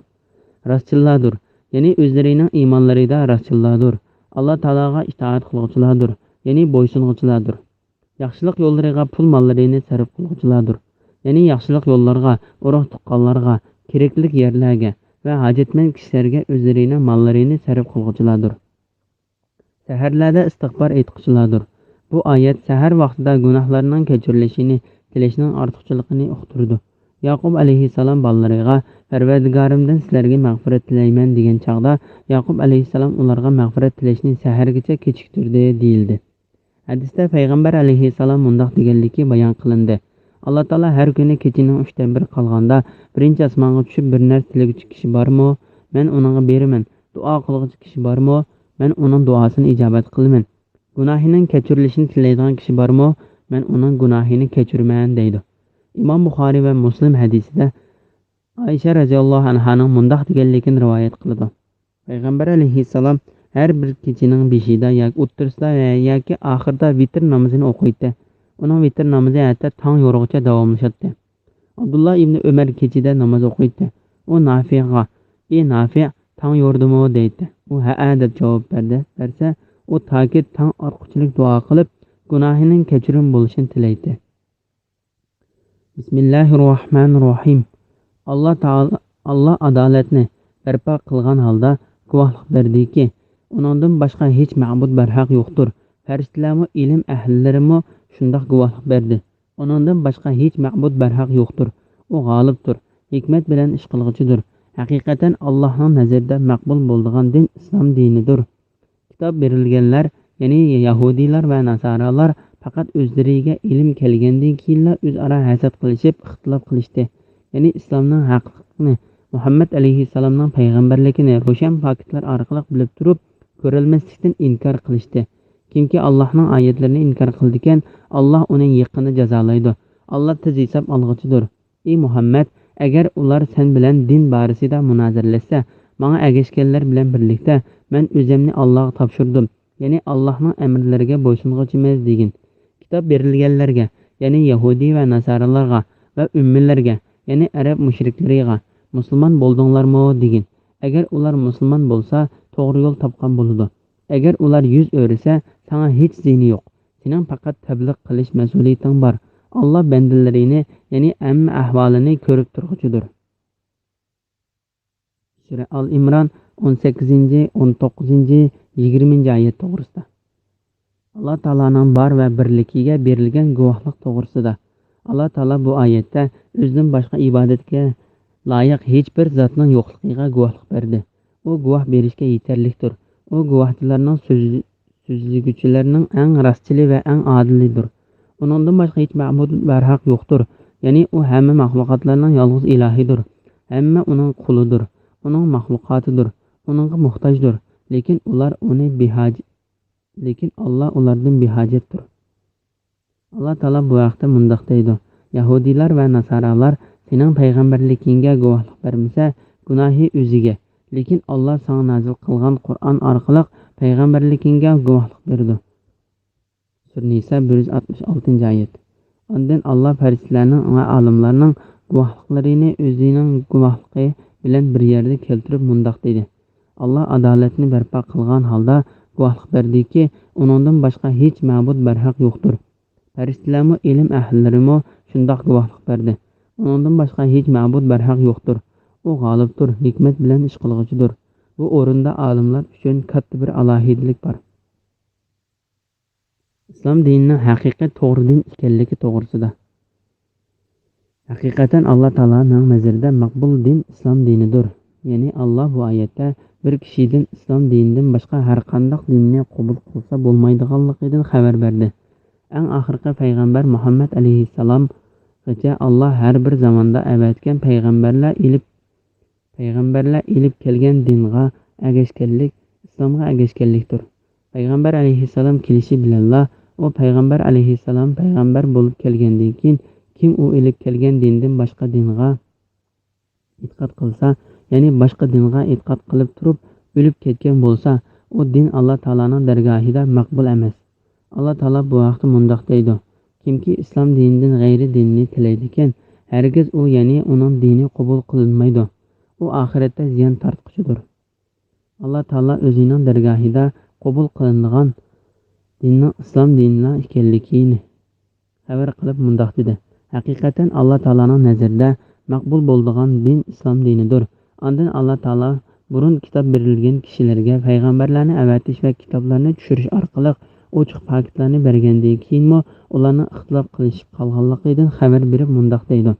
راستچىللاردۇر، يەنى ئۆزلىرىنىڭ ئىمانلىرىدا راستچىللاردۇر. ئاللا تائالاغا ئىتائەت قىلغۇچىلاردۇر، يەنى بويسۇنغۇچىلاردۇر. ياخشىلىق يوللىرىغا پۇل ماللىرىنى سەرپ قىلغۇچىلاردۇر. يەنى ياخشىلىق يوللارغا، ئۇرۇق تۇغقانلارغا، كېرەكلىك يەرلەرگە ۋە ھاجەتمەن كىشىلەرگە ئۆزلىرىنىڭ ماللىرىنى سەرپ قىلغۇچىلاردۇر. سەھەرلەردە ئىستىغپار ئېيتقۇچىلاردۇر. بۇ ئايەت سەھەر ۋاقتىدا گۇناھلارنىڭ كەچۈرۈلۈشىنى تىلەشنىڭ ئارتۇقچىلىقىنى ئۇقتۇرىدۇ. ياقۇپ ئەلەيھىسسالام بالىلىرىغا، پەرۋەردىگارىمدىن سىلەرگە مەغپىرەت تىلەيمەن، دېگەن چاغدا، ياقۇپ ئەلەيھىسسالام ئۇلارغا مەغپىرەت تىلەشنى سەھەرگىچە كېچىكتۈردى، دېيىلدى. ھەدىستە پەيغەمبەر ئەلەيھىسسالام مۇنداق دېگەنلىكى بايان قىلىندى: ئاللا تائالا ھەر كۈنى كېچىنىڭ ئۈچتىن بىرى قالغاندا، بىرىنچى ئاسمانغا چۈشۈپ بىر نەرسە تىلىگۈچى كىشى بارمۇ؟ مەن ئۇنىڭغا بېرىمەن. دۇئا قىلغۇچى كىشى بارمۇ؟ مەن ئۇنىڭ دۇئاسىنى ئىجابەت قىلىمەن. گۇناھىنىڭ كەچۈرۈلۈشىنى تىلەيدىغان كىشى بارمۇ؟ مەن ئۇنىڭ گۇناھىنى كەچۈرىمەن، دەيدۇ. ئىمام بۇخارىي ۋە مۇسلىم ھەدىسىدە ئائىشە رەزىياللاھۇ ئەنھانىڭ مۇنداق دېگەنلىكىنى رىۋايەت قىلىدۇ: پەيغەمبەر ئەلەيھىسسالام ھەر بىر كېچىنىڭ بېشىدا ياكى ئوتتۇرىسىدا ۋە ياكى ئاخىرىدا ۋىتىر نامىزىنى ئوقۇيتتى. ئۇنىڭ ۋىتىر نامىزى ھەتتا تاڭ يورۇغىچە داۋاملىشاتتى. ئابدۇللا ئىبنى ئۆمەر كېچىدە ناماز ئوقۇيتتى. ئۇ نافىغا: «ئى نافىغ، تاڭ يورۇدىمۇ؟» دەيتتى. ئۇ: «ھەئە» دەپ جاۋاب بەردى. بەرسە، ئۇ تاكى تاڭ ئاتقۇچىلىك دۇئا قىلىپ، گۇناھىنىڭ كەچۈرۈم بولۇشىنى تىلەيتتى. بىسمىللاھىررەھمانىررەھىم. ئاللا تائالا، ئاللا ئادالەتنى بەرپا قىلغان ھالدا گۇۋاھلىق بەردىكى، ئۇنىڭدىن باشقا ھېچ مەبۇد بەرھەق يوقتۇر. پەرىشتىلەرمۇ، ئىلىم ئەھلىلىرىمۇ شۇنداق گۇۋاھلىق بەردى. ئۇنىڭدىن باشقا ھېچ مەبۇد بەرھەق يوقتۇر. ئۇ غالىبتۇر، ھېكمەت بىلەن ئىش قىلغۇچىدۇر. ھەقىقەتەن، ئاللانىڭ نەزىرىدە مەقبۇل بولىدىغان دىن ئىسلام دىنىدۇر. كىتاب بېرىلگەنلەر، يەنى يەھۇدىيلار ۋە ناسارالار پەقەت ئۆزلىرىگە ئىلىم كەلگەندىن كېيىنلا ئۆزئارا ھەسەت قىلىشىپ، ئىختىلاپ قىلىشتى. يەنى ئىسلامنىڭ ھەقلىقلىقىنى، مۇھەممەد ئەلەيھىسسالامنىڭ پەيغەمبەرلىكىنى روشەن پاكىتلار ئارقىلىق بىلىپ تۇرۇپ، كۆرەلمەسلىكتىن ئىنكار قىلىشتى. كىمكى ئاللاھنىڭ ئايەتلىرىنى ئىنكار قىلىدىكەن، ئاللاھ ئۇنى يېقىندا جازالايدۇ. ئاللاھ تېز ھېساب ئالغۇچىدۇر. ئى مۇھەممەد، ئەگەر ئۇلار سەن بىلەن دىن بارىسىدا مۇنازىرىلەشسە، ماڭا ئەگەشكەنلەر بىلەن بىرلىكتە مەن ئۆزۈمنى ئاللاغا تاپشۇردۇم، يەنى ئاللاھنىڭ ئەمىرلىرىگە بويسۇنغۇچىمىز، دېگىن. كىتاب بېرىلگەنلەرگە، يەنى يەھۇدىي ۋە ناسارالارغا ۋە ئۈممىلەرگە، يەنى ئەرەب مۇشرىكلىرىغا، مۇسۇلمان بولدۇڭلارمۇ؟ دېگىن. ئەگەر ئۇلار مۇسۇلمان بولسا، توغرا يول تاپقان بولىدۇ. ئەگەر ئۇلار يۈز ئۆرۈسە، ساڭا ھېچ زىيىنى يوق. سېنىڭ پەقەت تەبلىغ قىلىش مەسئۇلىيىتىڭ بار. ئاللا بەندىلىرىنى، يەنى ھەممە ئەھۋالىنى كۆرۈپ تۇرغۇچىدۇر. سۈرە ئال ئىمران، ئون سەككىزىنچى، ئون توققۇزىنچى، يىگىرمىنچى ئايەت توغرىسىدا. ئاللا تائالانىڭ بار ۋە بىرلىكىگە بېرىلگەن گۇۋاھلىق توغرىسىدا. ئاللا تائالا بۇ ئايەتتە ئۆزىدىن باشقا ئىبادەتكە لايىق ھېچ بىر زاتنىڭ يوقلۇقىغا گۇۋاھلىق بەردى. ئۇ گۇۋاھ بېرىشكە يېتەرلىكتۇر. ئۇ گۇۋاھچىلارنىڭ سۆز-، سۆزلىگۈچىلەرنىڭ ئەڭ راستچىلى ۋە ئەڭ ئادىلىدۇر. ئۇنىڭدىن باشقا ھېچ مەبۇد بەرھەق يوقتۇر. يەنى ئۇ ھەممە مەخلۇقاتلارنىڭ يالغۇز ئىلاھىدۇر. ھەممە ئۇنىڭ قۇلىدۇر. ئۇنىڭ مەخلۇقاتىدۇر. ئۇنىڭغا موھتاجدۇر. لېكىن ئۇلار ئۇنى بىھاج-، لېكىن ئاللا ئۇلاردىن بىھاجەتتۇر. ئاللا تائالا بۇ ھەقتە مۇنداق دەيدۇ: يەھۇدىيلار ۋە ناسارالار سېنىڭ پەيغەمبەرلىكىڭگە گۇۋاھلىق بەرمىسە، گۇناھى ئۆزىگە. لېكىن ئاللا ساڭا نازىل قىلغان قۇرئان ئارقىلىق پەيغەمبەرلىكىڭگە گۇۋاھلىق بېرىدۇ. سۈرە نىسا، بىر يۈز ئاتمىش ئالتىنچى ئايەت. ئاندىن ئاللا پەرىشتىلەرنىڭ ۋە ئالىملارنىڭ گۇۋاھلىقلىرىنى ئۆزىنىڭ گۇۋاھلىقى بىلەن بىر يەردە كەلتۈرۈپ مۇنداق دېدى: ئاللا ئادالەتنى بەرپا قىلغان ھالدا گۇۋاھلىق بەردىكى، ئۇنىڭدىن باشقا ھېچ مەبۇد بەرھەق يوقتۇر. پەرىشتىلەرمۇ، ئىلىم ئەھلىلىرىمۇ شۇنداق گۇۋاھلىق بەردى. ئۇنىڭدىن باشقا ھېچ مەبۇد بەرھەق يوقتۇر. ئۇ غالىبتۇر، ھېكمەت بىلەن ئىش قىلغۇچىدۇر. بۇ ئورۇندا ئالىملار ئۈچۈن كاتتا بىر ئالاھىدىلىك بار. ئىسلام دىنىنىڭ ھەقىقىي توغرا دىن ئىكەنلىكى توغرىسىدا. ھەقىقەتەن ئاللا تائالانىڭ نەزىرىدە مەقبۇل دىن ئىسلام دىنىدۇر. يەنى ئاللا بۇ ئايەتتە بىر كىشىدىن ئىسلام دىنىدىن باشقا ھەر قانداق دىننى قوبۇل قىلسا بولمايدىغانلىقىدىن خەۋەر بەردى. ئەڭ ئاخىرقى پەيغەمبەر مۇھەممەد ئەلەيھىسسالامغىچە ئاللا ھەر بىر زاماندا ئەۋەتكەن پەيغەمبەرلەر ئېلىپ پەيغەمبەرلەر ئېلىپ كەلگەن دىنغا ئەگەشكەنلىك ئىسلامغا ئەگەشكەنلىكتۇر. پەيغەمبەر ئەلەيھىسسالام كېلىشى بىلەنلا ئۇ پەيغەمبەر ئەلەيھىسسالام پەيغەمبەر بولۇپ كەلگەندىن كېيىن، كىم ئۇ ئېلىپ كەلگەن دىندىن باشقا دىنغا ئېتىقاد قىلسا، يەنى باشقا دىنغا ئېتىقاد قىلىپ تۇرۇپ ئۆلۈپ كەتكەن بولسا، ئۇ دىن ئاللا تائالانىڭ دەرگاھىدا مەقبۇل ئەمەس. ئاللا تائالا بۇ ھەقتە مۇنداق دەيدۇ: كىمكى ئىسلام دىنىدىن غەيرىي دىننى تىلەيدىكەن، ھەرگىز ئۇ، يەنى ئۇنىڭ دىنى قوبۇل قىلىنمايدۇ. ئۇ ئاخىرەتتە زىيان تارتقۇچىدۇر. ئاللا تائالا ئۆزىنىڭ دەرگاھىدا قوبۇل قىلىنىدىغان دىننىڭ ئىسلام دىنىلا ئىكەنلىكىنى خەۋەر قىلىپ مۇنداق دېدى: ھەقىقەتەن ئاللا تائالانىڭ نەزىرىدە مەقبۇل بولىدىغان دىن ئىسلام دىنىدۇر. ئاندىن ئاللا تائالا بۇرۇن كىتاب بېرىلگەن كىشىلەرگە پەيغەمبەرلەرنى ئەۋەتىش ۋە كىتابلارنى چۈشۈرۈش ئارقىلىق ئوچۇق پاكىتلارنى بەرگەندىن كېيىنمۇ ئۇلارنىڭ ئىختىلاپ قىلىشىپ قالغانلىقىدىن خەۋەر بېرىپ مۇنداق دەيدۇ: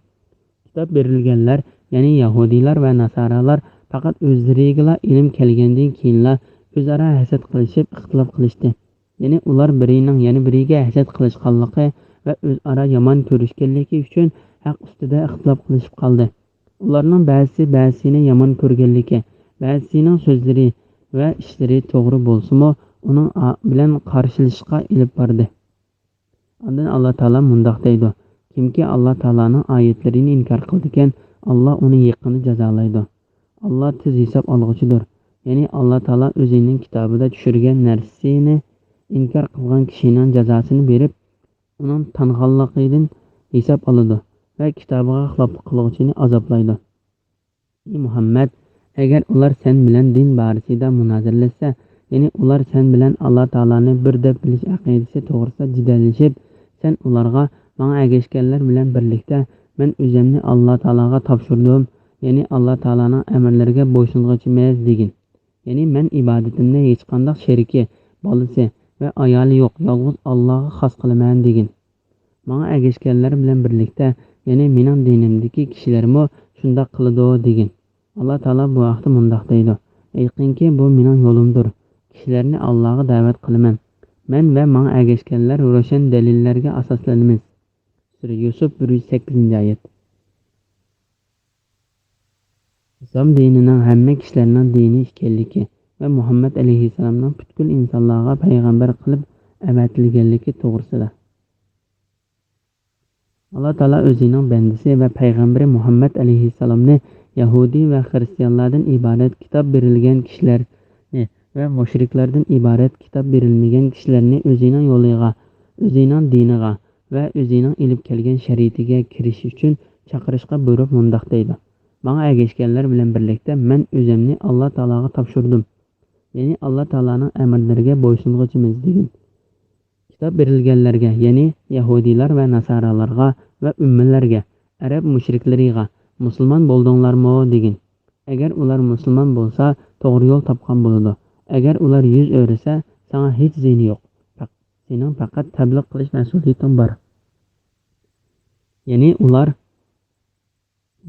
كىتاب بېرىلگەنلەر، يەنى يەھۇدىيلار ۋە ناسارالار پەقەت ئۆزلىرىگىلا ئىلىم كەلگەندىن كېيىنلا ئۆزئارا ھەسەت قىلىشىپ ئىختىلاپ قىلىشتى. يەنى ئۇلار بىرىنىڭ يەنە بىرىگە ھەسەت قىلىشقانلىقى ۋە ئۆزئارا يامان كۆرۈشكەنلىكى ئۈچۈن ھەق ئۈستىدە ئىختىلاپ قىلىشىپ قالدى. ئۇلارنىڭ بەزىسى بەزىسىنى يامان كۆرگەنلىكى، بەزىسىنىڭ سۆزلىرى ۋە ئىشلىرى توغرا بولسىمۇ، ئۇنىڭ ئا-، بىلەن قارشىلىشىشقا ئېلىپ باردى. ئاندىن ئاللا تائالا مۇنداق دەيدۇ: كىمكى ئاللا تائالانىڭ ئايەتلىرىنى ئىنكار قىلىدىكەن، ئاللا ئۇنى يېقىندا جازالايدۇ. ئاللا تېز ھېساب ئالغۇچىدۇر. يەنى ئاللا تائالا ئۆزىنىڭ كىتابىدا چۈشۈرگەن نەرسىنى ئىنكار قىلغان كىشىنىڭ جازاسىنى بېرىپ، ئۇنىڭ تانغانلىقىدىن ھېساب ئالىدۇ ۋە كىتابىغا خىلاپلىق قىلغۇچىنى ئازابلايدۇ. ئى مۇھەممەد، ئەگەر ئۇلار سەن بىلەن دىن بارىسىدا مۇنازىرىلەشسە، يەنى ئۇلار سەن بىلەن ئاللا تائالانى بىر دەپ بىلىش ئەقىدىسى توغرىسىدا جېدەللىشىپ، سەن ئۇلارغا، ماڭا ئەگەشكەنلەر بىلەن بىرلىكتە مەن ئۆزۈمنى ئاللا تائالاغا تاپشۇردۇم، يەنى ئاللا تائالانىڭ ئەمىرلىرىگە بويسۇنغۇچىمىز دېگىن. يەنى مەن ئىبادىتىمنى ھېچقانداق شېرىكى، بالىسى ۋە ئايالى يوق يالغۇز ئاللاغا خاس قىلىمەن دېگىن. ماڭا ئەگەشكەنلەر بىلەن بىرلىكتە، يەنى مېنىڭ دىنىمدىكى كىشىلەرمۇ شۇنداق قىلىدۇ دېگىن. ئاللا تائالا بۇ ھەقتە مۇنداق دەيدۇ: ئېيتقىنكى، بۇ مېنىڭ يولۇمدۇر. كىشىلەرنى ئاللاغا دەۋەت قىلىمەن. مەن ۋە ماڭا ئەگەشكەنلەر روشەن دەلىللەرگە ئاساسلىنىمىز. سۈرە يۈسۈپ، بىر يۈز سەككىزىنچى ئايەت. ئىسلام دىنىنىڭ ھەممە كىشىلەرنىڭ دىنى ئىكەنلىكى ۋە مۇھەممەد ئەلەيھىسسالامنىڭ پۈتكۈل ئىنسانلارغا پەيغەمبەر قىلىپ ئەۋەتىلگەنلىكى توغرىسىدا. ئاللا تائالا ئۆزىنىڭ بەندىسى ۋە پەيغەمبىرى مۇھەممەد ئەلەيھىسسالامنى يەھۇدىي ۋە خىرىستىيانلاردىن ئىبارەت كىتاب بېرىلگەن كىشىلەرنى ۋە مۇشرىكلاردىن ئىبارەت كىتاب بېرىلمىگەن كىشىلەرنى ئۆزىنىڭ يولىغا، ئۆزىنىڭ دىنىغا ۋە ئۆزىنىڭ ئېلىپ كەلگەن شەرىئىتىگە كىرىش ئۈچۈن چاقىرىشقا بۇيرۇپ مۇنداق دەيدۇ: ماڭا ئەگەشكەنلەر بىلەن بىرلىكتە مەن ئۆزۈمنى ئاللا تائالاغا تاپشۇردۇم. يەنى ئاللا تائالانىڭ ئەمىرلىرىگە بويسۇنغۇچىمىز دېگىن. كىتاب بېرىلگەنلەرگە، يەنى يەھۇدىيلار ۋە ناسارالارغا ۋە ئۈممىلەرگە، ئەرەب مۇشرىكلىرىغا، مۇسۇلمان بولدۇڭلارمۇ؟ دېگىن. ئەگەر ئۇلار مۇسۇلمان بولسا، توغرا يول تاپقان بولىدۇ. ئەگەر ئۇلار يۈز ئۆرۈسە، ساڭا ھېچ زىيىنى يوق. پەق-، سېنىڭ پەقەت تەبلىغ قىلىش مەسئۇلىيىتىڭ بار. يەنى ئۇلار،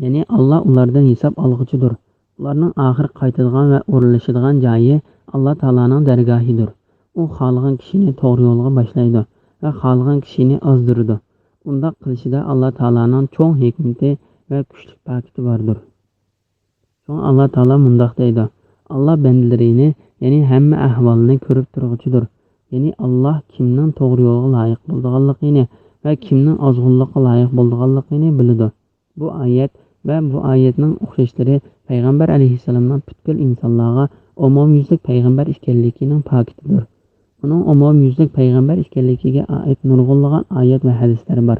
يەنى ئاللا ئۇلاردىن ھېساب ئالغۇچىدۇر. ئۇلارنىڭ ئاخىر قايتىدىغان ۋە ئورۇنلىشىدىغان جايى ئاللا تائالانىڭ دەرگاھىدۇر. ئۇ خالىغان كىشىنى توغرا يولغا باشلايدۇ ۋە خالىغان كىشىنى ئازدۇرىدۇ. ئۇنداق قىلىشىدا ئاللا تائالانىڭ چوڭ ھېكمىتى ۋە كۈچلۈك پاكىتى باردۇر. شۇڭا ئاللا تائالا مۇنداق دەيدۇ: «ئاللا بەندىلىرىنى، يەنى ھەممە ئەھۋالنى كۆرۈپ تۇرغۇچىدۇر.» يەنى ئاللا كىمنىڭ توغرا يولغا لايىق بولىدىغانلىقىنى ۋە كىمنىڭ ئازغۇنلۇققا لايىق بولىدىغانلىقىنى بىلىدۇ. بۇ ئايەت ۋە بۇ ئايەتنىڭ ئوخشاشلىرى پەيغەمبەر ئەلەيھىسسالامنىڭ پۈتكۈل ئىنسانلارغا ئومۇميۈزلۈك پەيغەمبەر ئىكەنلىكىنىڭ پاكىتىدۇر. ئۇنىڭ ئومۇميۈزلۈك پەيغەمبەر ئىكەنلىكىگە ئائىت نۇرغۇنلىغان ئايەت ۋە ھەدىسلەر بار.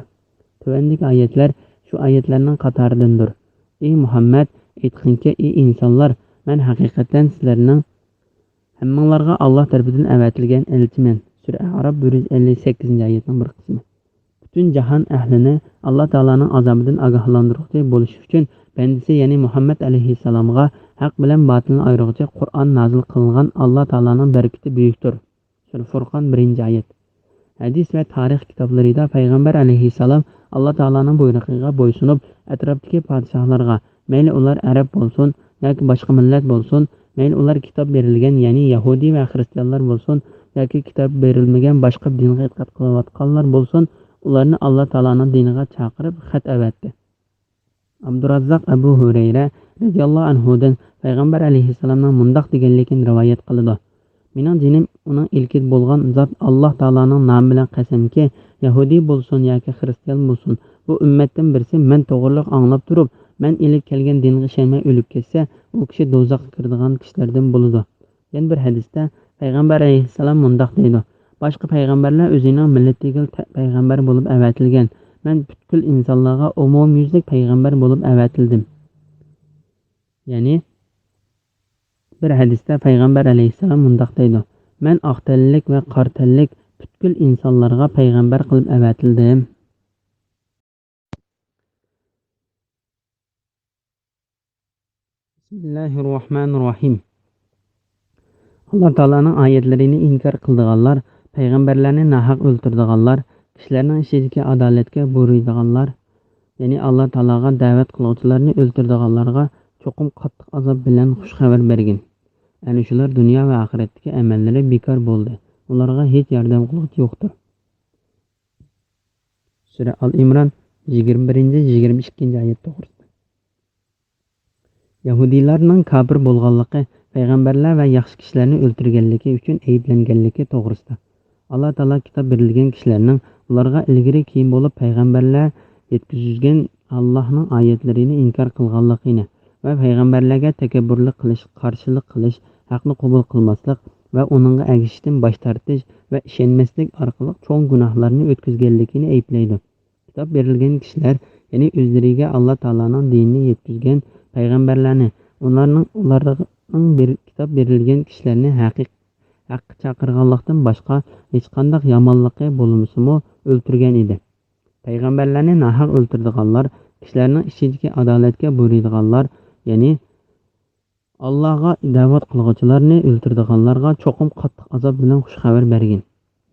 تۆۋەندىكى ئايەتلەر شۇ ئايەتلەرنىڭ قاتارىدىندۇر. ئى مۇھەممەد، ئېيتقىنكى، ئى ئىنسانلار، مەن ھەقىقەتەن سىلەرنىڭ ھەممىڭلارغا ئاللا تەرىپىدىن ئەۋەتىلگەن ئەلچىمەن. سۈرە ئەئراپ بىر يۈز ئەللىك سەككىزىنچى ئايەتنىڭ بىر قىسمى. پۈتۈن جاھان ئەھلىنى ئاللا تائالانىڭ ئازابىدىن ئاگاھلاندۇرغۇچى بولۇش ئۈچۈن بەندىسى، يەنى مۇھەممەد ئەلەيھىسسالامغا ھەق بىلەن باتىلنى ئايرىغۇچى قۇرئان نازىل قىلىنغان ئاللا تائالانىڭ بەرىكىتى بۈيۈكتۇر. سۈرە فۇرقان، بىرىنچى ئايەت. ھەدىس ۋە تارىخ كىتابلىرىدا پەيغەمبەر ئەلەيھىسسالام ئاللا تائالانىڭ بۇيرۇقىغا بويسۇنۇپ، ئەتراپتىكى پادىشاھلارغا، مەيلى ئۇلار ئەرەب بولسۇن ياكى باشقا مىللەت بولسۇن، مەيلى ئۇلار كىتاب بېرىلگەن، يەنى يەھۇدىي ۋە خىرىستىيانلار بولسۇن ياكى كىتاب بېرىلمىگەن باشقا دىنغا ئېتىقاد قىلىۋاتقانلار بولسۇن، ئۇلارنى ئاللا تائالانىڭ دىنىغا چاقىرىپ خەت ئەۋەتتى. ئابدۇراززاق ئەبۇ ھۇرەيرە رەزىياللاھۇ ئەنھۇدىن پەيغەمبەر ئەلەيھىسسالامنىڭ مۇنداق دېگەنلىكىنى رىۋايەت قىلىدۇ: «مېنىڭ جېنىم ئۇنىڭ ئىلكىدە بولغان زات ئاللا تائالانىڭ نامى بىلەن قەسەمكى، يەھۇدىي بولسۇن ياكى خىرىستىيان بولسۇن، بۇ ئۈممەتتىن بىرسى مەن توغرىلىق ئاڭلاپ تۇرۇپ، مەن ئېلىپ كەلگەن دىنغا ئىشەنمەي ئۆلۈپ كەتسە، ئۇ كىشى دوزاخقا كىرىدىغان كىشىلەردىن بولىدۇ.» يەنە بىر ھەدىستە پەيغەمبەر ئەلەيھىسسالام مۇنداق دەيدۇ: «باشقا پەيغەمبەرلەر ئۆزىنىڭ مىللىتىگىلا تە-، پەيغەمبەر بولۇپ ئەۋەتىلگەن. مەن پۈتكۈل ئىنسانلارغا ئومۇميۈزلۈك پەيغەمبەر بولۇپ ئەۋەتىلدىم.» يەنى بىر ھەدىستە پەيغەمبەر ئەلەيھىسسالام مۇنداق دەيدۇ: «مەن ئاق تەنلىك ۋە قارا تەنلىك پۈتكۈل ئىنسانلارغا پەيغەمبەر قىلىپ ئەۋەتىلدىم.» بىسمىللاھىررەھمانىررەھىم. ئاللا تائالانىڭ ئايەتلىرىنى ئىنكار قىلىدىغانلار، پەيغەمبەرلەرنى ناھەق ئۆلتۈرىدىغانلار، كىشىلەرنىڭ ئىچىدىكى ئادالەتكە بۇيرۇيدىغانلار، يەنى ئاللا تائالاغا دەۋەت قىلغۇچىلارنى ئۆلتۈرىدىغانلارغا چوقۇم قاتتىق ئازاب بىلەن خۇش خەۋەر بەرگىن. ئەنە شۇلار دۇنيا ۋە ئاخىرەتتىكى ئەمەللىرى بىكار بولدى. ئۇلارغا ھېچ ياردەم قىلغۇچى يوقتۇر. سۈرە ئال ئىمران، يىگىرمە بىرىنچى، يىگىرمە ئىككىنچى ئايەت توغرىسىدا. يەھۇدىيلارنىڭ كاپىر بولغانلىقى، پەيغەمبەرلەر ۋە ياخشى كىشىلەرنى ئۆلتۈرگەنلىكى ئۈچۈن ئەيىبلەنگەنلىكى توغرىسىدا. ئاللا تائالا كىتاب بېرىلگەن كىشىلەرنىڭ ئۇلارغا ئىلگىرى كېيىن بولۇپ پەيغەمبەرلەر يەتكۈزگەن ئاللاھنىڭ ئايەتلىرىنى ئىنكار قىلغانلىقىنى ۋە پەيغەمبەرلەرگە تەكەببۇرلۇق قىلىش، قارشىلىق قىلىش، ھەقنى قوبۇل قىلماسلىق ۋە ئۇنىڭغا ئەگىشىشتىن باش تارتىش ۋە ئىشەنمەسلىك ئارقىلىق چوڭ گۇناھلارنى ئۆتكۈزگەنلىكىنى ئەيىبلەيدۇ. كىتاب بېرىلگەن كىشىلەر، يەنى ئۆزلىرىگە ئاللا تائالانىڭ دىنىنى يەتكۈزگەن پەيغەمبەرلەرنى، ئۇلارنىڭ، ئۇلارنىڭ بېر-، كىتاب بېرىلگەن كىشىلەرنى ھەقىق-، ھەققە چاقىرغانلىقتىن باشقا ھېچقانداق يامانلىقى بولمىسىمۇ ئۆلتۈرگەن ئىدى. پەيغەمبەرلەرنى ناھەق ئۆلتۈرىدىغانلار كىشىلەرنىڭ ئىچىدىكى ئادالەتكە بۇيرۇيدىغانلار، يەنى ئاللاغا دەۋەت قىلغۇچىلارنى ئۆلتۈرىدىغانلارغا چوقۇم قاتتىق ئازاب بىلەن خۇش خەۋەر بەرگىن.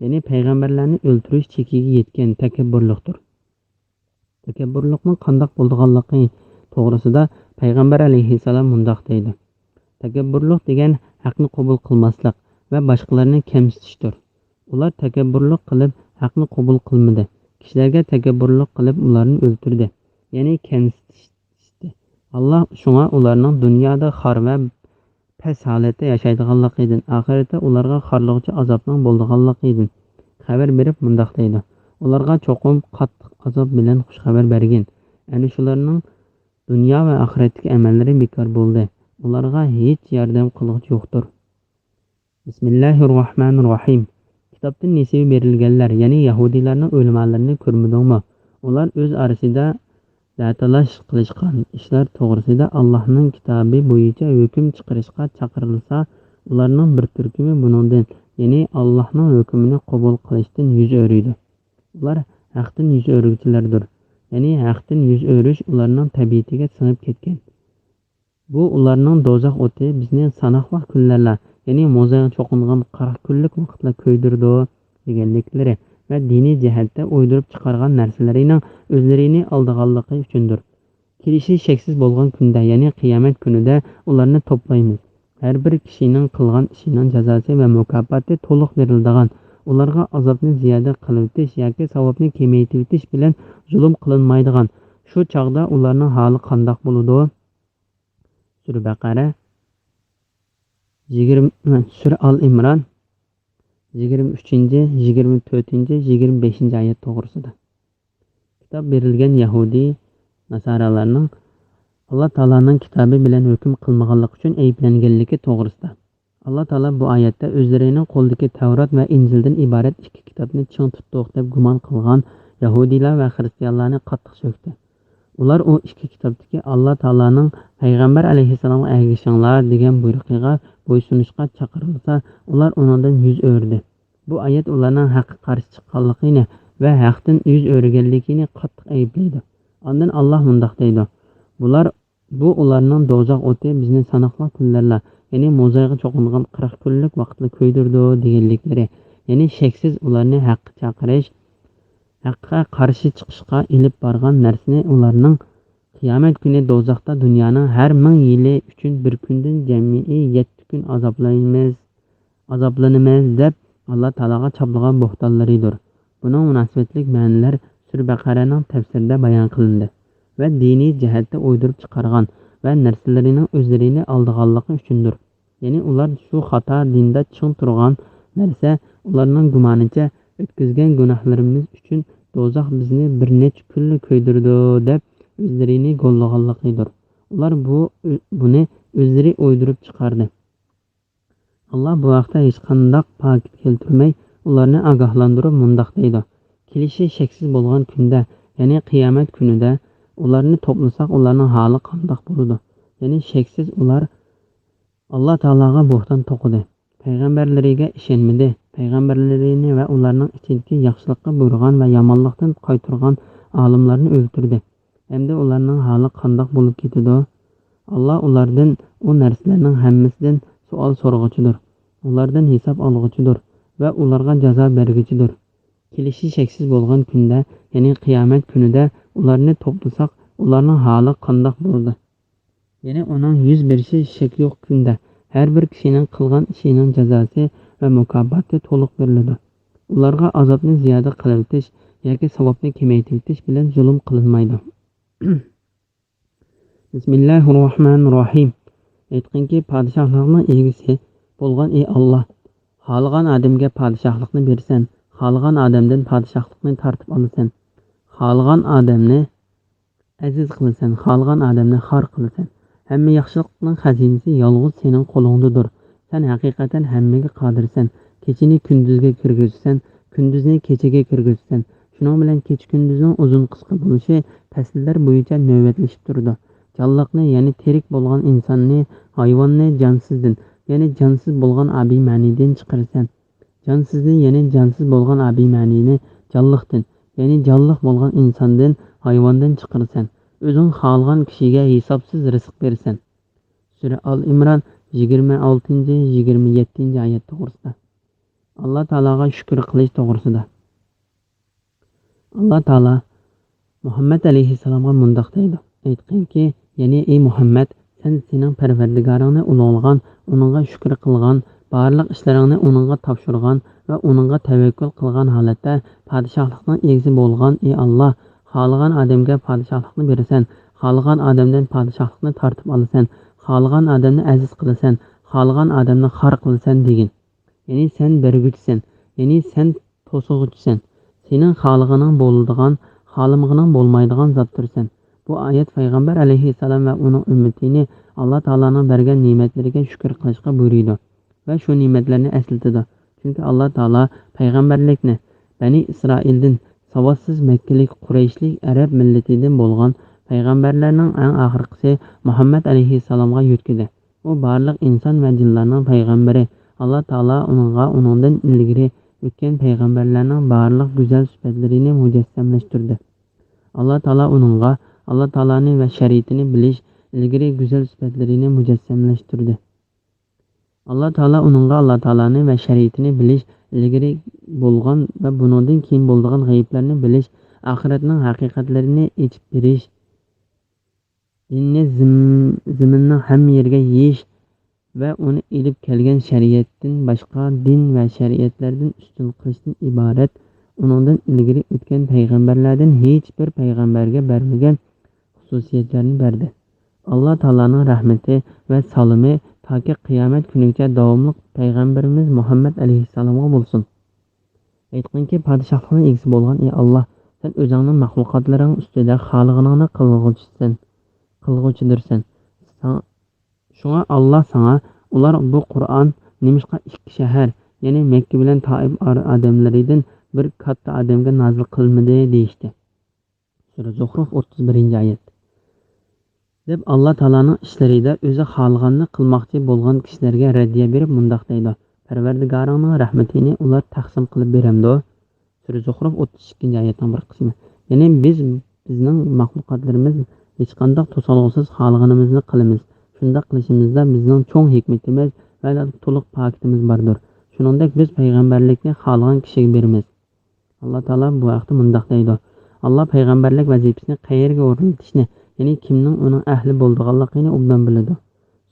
يەنى پەيغەمبەرلەرنى ئۆلتۈرۈش چېكىگە يەتكەن تەكەببۇرلۇقتۇر. تەكەببۇرلۇقنىڭ قانداق بولىدىغانلىقى توغرىسىدا پەيغەمبەر ئەلەيھىسسالام مۇنداق دەيدۇ: «تەكەببۇرلۇق دېگەن ھەقنى قوبۇل قىلماسلىق ۋە باشقىلارنى كەمسىتىشتۇر.» ئۇلار تەكەببۇرلۇق قىلىپ ھەقنى قوبۇل قىلمىدى. كىشىلەرگە تەكەببۇرلۇق قىلىپ ئۇلارنى ئۆلتۈردى. يەنى كەمسىتىشتى. ئاللا شۇڭا ئۇلارنىڭ دۇنيادا خار ۋە پەس ھالەتتە ياشايدىغانلىقىدىن، ئاخىرەتتە ئۇلارغا خارلىغۇچى ئازابنىڭ بولىدىغانلىقىدىن خەۋەر بېرىپ مۇنداق دەيدۇ: «ئۇلارغا چوقۇم قاتتىق ئازاب بىلەن خۇش خەۋەر بەرگىن. ئەنە شۇلارنىڭ دۇنيا ۋە ئاخىرەتتىكى ئەمەللىرى بىكار بولدى. ئۇلارغا ھېچ ياردەم قىلغۇچى يوقتۇر.» بىسمىللاھىررەھمانىررەھىم. كىتابتىن نېسىۋە بېرىلگەنلەر، يەنى يەھۇدىيلارنىڭ ئۆلىمالىرىنى كۆرمىدىڭمۇ؟ ئۇلار ئۆز ئارىسىدا دەتالاش قىلىشقان ئىشلار توغرىسىدا ئاللاھنىڭ كىتابى بويىچە ھۆكۈم چىقىرىشقا چاقىرىلسا، ئۇلارنىڭ بىر تۈركۈمى بۇنىڭدىن، يەنى ئاللاھنىڭ ھۆكمىنى قوبۇل قىلىشتىن يۈز ئۆرۈيدۇ. ئۇلار ھەقتىن يۈز ئۆرۈگۈچىلەردۇر. يەنى ھەقتىن يۈز ئۆرۈش ئۇلارنىڭ تەبىئىتىگە سىڭىپ كەتكەن. بۇ ئۇلارنىڭ دوزاخ ئوتى بىزنى ساناقلا كۈنلەرلا، يەنى موزايغا چوقۇنغان قىرىق كۈنلۈك ۋاقىتلا كۆيدۈرىدۇ دېگەنلىكلىرى ۋە دىنىي جەھەتتە ئويدۇرۇپ چىقارغان نەرسىلىرىنىڭ ئۆزلىرىنى ئالدىغانلىقى ئۈچۈندۇر. كېلىشى شەكسىز بولغان كۈندە، يەنى قىيامەت كۈنىدە ئۇلارنى توپلايمىز. ھەر بىر كىشىنىڭ قىلغان ئىشىنىڭ جازاسى ۋە مۇكاپاتى تولۇق بېرىلىدىغان، ئۇلارغا ئازابنى زىيادە قىلىۋېتىش ياكى ساۋابنى كېمەيتىۋېتىش بىلەن زۇلۇم قىلىنمايدىغان. شۇ چاغدا ئۇلارنىڭ ھالى قانداق بولىدۇ؟ سۈرە بەقەرە، يىگىرمە، سۈرە ئال ئىمران، يىگىرمە ئۈچىنچى، يىگىرمە تۆتىنچى، يىگىرمە بەشىنچى ئايەت توغرىسىدا. كىتاب بېرىلگەن يەھۇدىي ناسارالارنىڭ ئاللا تائالانىڭ كىتابى بىلەن ھۆكۈم قىلمىغانلىقى ئۈچۈن ئەيىبلەنگەنلىكى توغرىسىدا. ئاللا تائالا بۇ ئايەتتە ئۆزلىرىنىڭ قولىدىكى تەۋرات ۋە ئىنجىلدىن ئىبارەت ئىككى كىتابنى چىڭ تۇتتۇق دەپ گۇمان قىلغان يەھۇدىيلار ۋە خىرىستىيانلارنى قاتتىق سۆكتى. ئۇلار ئۇ ئىككى كىتابتىكى ئاللا تائالانىڭ پەيغەمبەر ئەلەيھىسسالامغا ئەگىشىڭلار دېگەن بۇيرۇقىغا بويسۇنۇشقا چاقىرىلسا، ئۇلار ئۇنىڭدىن يۈز ئۆرۈدى. بۇ ئايەت ئۇلارنىڭ ھەققە قارشى چىققانلىقىنى ۋە ھەقتىن يۈز ئۆرۈگەنلىكىنى قاتتىق ئەيىبلەيدۇ. ئاندىن ئاللا مۇنداق دەيدۇ: بۇلار، بۇ ئۇلارنىڭ دوزاخ ئوتى بىزنى ساناقلا كۈنلەرلا، يەنى موزايغا چوقۇنغان قىرىق كۈنلۈك ۋاقىتلا كۆيدۈرىدۇ دېگەنلىكلىرى، يەنى شەكسىز ئۇلارنى ھەققە چاقىرىش، ھەققە قارشى چىقىشقا ئېلىپ بارغان نەرسىنى ئۇلارنىڭ قىيامەت كۈنى دوزاختا دۇنيانىڭ ھەر مىڭ يىلى ئۈچۈن بىر كۈندىن جەمئىي يەتتە كۈن ئازابلايمىز، ئازابلىنىمىز دەپ ئاللا تائالاغا چاپلىغان بوھتانلىرىدۇر. بۇنىڭ مۇناسىۋەتلىك مەنىلەر سۈرە بەقەرەنىڭ تەپسىرىدە بايان قىلىندى ۋە دىنىي جەھەتتە ئويدۇرۇپ چىقارغان ۋە نەرسىلىرىنىڭ ئۆزلىرىنى ئالدىغانلىقى ئۈچۈندۇر. يەنى ئۇلار شۇ خاتا دىندا چىڭ تۇرغان نەرسە، ئۇلارنىڭ گۇمانىچە ئۆتكۈزگەن گۇناھلىرىمىز ئۈچۈن دوزاخ بىزنى بىر نەچچە كۈنلا كۆيدۈرىدۇ دەپ ئۆزلىرىنى گوللىغانلىقىدۇر. ئۇلار بۇ، بۇنى ئۆزلىرى ئويدۇرۇپ چىقاردى. ئاللا بۇ ھەقتە ھېچقانداق پاكىت كەلتۈرمەي، ئۇلارنى ئاگاھلاندۇرۇپ مۇنداق دەيدۇ: كېلىشى شەكسىز بولغان كۈندە، يەنى قىيامەت كۈنىدە ئۇلارنى توپلىساق، ئۇلارنىڭ ھالى قانداق بولىدۇ؟ يەنى شەكسىز ئۇلار ئاللا تائالاغا بوھتان توقۇدى، پەيغەمبەرلىرىگە ئىشەنمىدى، پەيغەمبەرلىرىنى ۋە ئۇلارنىڭ ئىچىدىكى ياخشىلىققا بۇيرۇغان ۋە يامانلىقتىن قايتۇرغان ئالىملارنى ئۆلتۈردى. ئەمدى ئۇلارنىڭ ھالى قانداق بولۇپ كېتىدۇ؟ ئاللا ئۇلاردىن، ئۇ نەرسىلەرنىڭ ھەممىسىدىن سوئال سورىغۇچىدۇر، ئۇلاردىن ھېساب ئالغۇچىدۇر ۋە ئۇلارغا جازا بەرگۈچىدۇر. كېلىشى شەكسىز بولغان كۈندە، يەنى قىيامەت كۈنىدە ئۇلارنى توپلىساق، ئۇلارنىڭ ھالى قانداق بولىدۇ؟ يەنى ئۇنىڭ يۈز بېرىشى شەك يوق كۈندە، ھەر بىر كىشىنىڭ قىلغان ئىشىنىڭ جازاسى ۋە مۇكاپاتى تولۇق بېرىلىدۇ. ئۇلارغا ئازابنى زىيادە قىلىۋېتىش ياكى ساۋابنى كېمەيتىۋېتىش بىلەن زۇلۇم قىلىنمايدۇ. بىسمىللاھىر راھمانىر راھىم. ئېيتقىنكى، پادىشاھلىقنىڭ ئىگىسى بولغان ئى ئاللا، خالىغان ئادەمگە پادىشاھلىقنى بېرىسەن، خالىغان ئادەمدىن پادىشاھلىقنى تارتىپ ئالىسەن، خالىغان ئادەمنى ئەزىز قىلىسەن، خالىغان ئادەمنى خار قىلىسەن. ھەممە ياخشىلىقنىڭ خەزىنىسى يالغۇز سېنىڭ قولۇڭدىدۇر. سەن ھەقىقەتەن ھەممىگە قادىرسەن. كېچىنى كۈندۈزگە كىرگۈزىسەن، كۈندۈزنى كېچىگە كىرگۈزىسەن. شۇنىڭ بىلەن كېچە-كۈندۈزنىڭ ئۇزۇن-قىسقا بولۇشى پەسىللەر بويىچە نۆۋەتلىشىپ تۇرىدۇ. جانلىقنى، يەنى تىرىك بولغان ئىنساننى، ھايۋاننى جانسىزدىن، يەنى جانسىز بولغان ئابىمەنىدىن چىقىرىسەن. جانسىزنى، يەنى جانسىز بولغان ئابىمەنىنى جانلىقتىن، يەنى جانلىق بولغان ئىنساندىن، ھايۋاندىن چىقىرىسەن. ئۆزۈڭ خالىغان كىشىگە ھېسابسىز رىزىق بېرىسەن. سۈرە ئال ئىمران، يىگىرمە ئالتىنچى، يىگىرمە يەتتىنچى ئايەت توغرىسىدا. ئاللا تائالاغا شۈكۈر قىلىش توغرىسىدا. ئاللا تائالا مۇھەممەد ئەلەيھىسسالامغا مۇنداق دەيدۇ: ئېيتقىنكى، يەنى ئى مۇھەممەد، سەن سېنىڭ پەرۋەردىگارىڭنى ئۇلۇغلىغان، ئۇنىڭغا شۈكۈر قىلغان، بارلىق ئىشلىرىڭنى ئۇنىڭغا تاپشۇرغان ۋە ئۇنىڭغا تەۋەككۈل قىلغان ھالەتتە، پادىشاھلىقنىڭ ئىگىسى بولغان ئى ئاللا، خالىغان ئادەمگە پادىشاھلىقنى بېرىسەن، خالىغان ئادەمدىن پادىشاھلىقنى تارتىپ ئالىسەن، خالىغان ئادەمنى ئەزىز قىلىسەن، خالىغان ئادەمنى خار قىلىسەن دېگىن. يەنى سەن بەرگۈچىسەن، يەنى سەن توسىغۇچىسەن. سېنىڭ خالىغىنىڭ بولىدىغان، خالىمىغىنىڭ بولمايدىغان زاتتۇرسەن. بۇ ئايەت پەيغەمبەر ئەلەيھىسسالام ۋە ئۇنىڭ ئۈممىتىنى ئاللا تائالانىڭ بەرگەن نېمەتلىرىگە شۈكۈر قىلىشقا بۇيرۇيدۇ ۋە شۇ نېمەتلەرنى ئەسلىتىدۇ. چۈنكى ئاللا تائالا پەيغەمبەرلىكنى بەنى ئىسرائىلدىن ساۋاتسىز مەككىلىك قۇرەيشلىك ئەرەب مىللىتىدىن بولغان پەيغەمبەرلەرنىڭ ئەڭ ئاخىرقىسى مۇھەممەد ئەلەيھىسسالامغا يۆتكىدى. ئۇ بارلىق ئىنسان ۋە جىنلارنىڭ پەيغەمبىرى، ئاللا تائالا ئۇنىڭغا ئۇنىڭدىن ئىلگىرى ئۆتكەن پەيغەمبەرلەرنىڭ بارلىق گۈزەل سۈپەتلىرىنى مۇجەسسەملەشتۈردى. ئاللا تائالا ئۇنىڭغا ئاللا تائالانى ۋە شەرىئىتىنى بىلىش ئىلگىرى گۈزەل سۈپەتلىرىنى مۇجەسسەملەشتۈردى. ئاللا تائالا ئۇنىڭغا ئاللا تائالانى ۋە شەرىئىتىنى بىلىش ئىلگىرى بولغان ۋە بۇنىڭدىن كېيىن بولىدىغان غەيىبلەرنى بىلىش، ئاخىرەتنىڭ ھەقىقەتلىرىنى ئېچىپ بېرىش، دىننى زېم-، زېمىننىڭ ھەممە يېرىگە يېيىش ۋە ئۇنى ئېلىپ كەلگەن شەرىئەتتىن باشقا دىن ۋە شەرىئەتلەردىن ئۈستۈن قىلىشتىن ئىبارەت، ئۇنىڭدىن ئىلگىرى ئۆتكەن پەيغەمبەرلەردىن ھېچ بىر پەيغەمبەرگە بەرمىگەن خۇسۇسىيەتلەرنى بەردى. ئاللا تائالانىڭ رەھمىتى ۋە سالىمى تاكى قىيامەت كۈنىگىچە داۋاملىق پەيغەمبىرىمىز مۇھەممەد ئەلەيھىسسالامغا بولسۇن. ئېيتقىنكى، پادىشاھلىقنىڭ ئىگىسى بولغان ئى ئاللا، سەن ئۆزۈڭنىڭ مەخلۇقاتلىرىڭ ئۈستىدە خالىغىنىڭنى قىلغۇچىسەن، قىلغۇچىدۇرسەن. ساڭ-، شۇڭا ئاللا ساڭا، ئۇلار بۇ قۇرئان نېمىشقا ئىككى شەھەر، يەنى مەككە بىلەن تائىپ ئار-، ئادەملىرىدىن بىر كاتتا ئادەمگە نازىل قىلمىدى دېيىشتى. سۈرە زۇخرۇف، ئوتتۇز بىرىنچى ئايەت. دەپ ئاللا تائالانىڭ ئىشلىرىدا ئۆزى خالىغاننى قىلماقچى بولغان كىشىلەرگە رەددىيە بېرىپ مۇنداق دەيدۇ: پەرۋەردىگارىڭنىڭ رەھمىتىنى ئۇلار تەقسىم قىلىپ بېرەمدۇ؟ سۈرە زۇخرۇف، ئوتتۇز ئىككىنچى ئايەتنىڭ بىر قىسمى. يەنى بىز، بىزنىڭ مەخلۇقاتلىرىمىز ھېچقانداق توسالغۇسىز خالىغىنىمىزنى قىلىمىز. شۇنداق قىلىشىمىزدا بىزنىڭ چوڭ ھېكمىتىمىز ۋە تولۇق پاكىتىمىز باردۇر. شۇنىڭدەك بىز پەيغەمبەرلىكنى خالىغان كىشىگە بېرىمىز. ئاللا تائالا بۇ ھەقتە مۇنداق دەيدۇ: ئاللا پەيغەمبەرلىك ۋەزىپىسىنى قەيەرگە ئورۇنلىتىشنى، يەنى كىمنىڭ ئۇنىڭ ئەھلى بولىدىغانلىقىنى ئوبدان بىلىدۇ.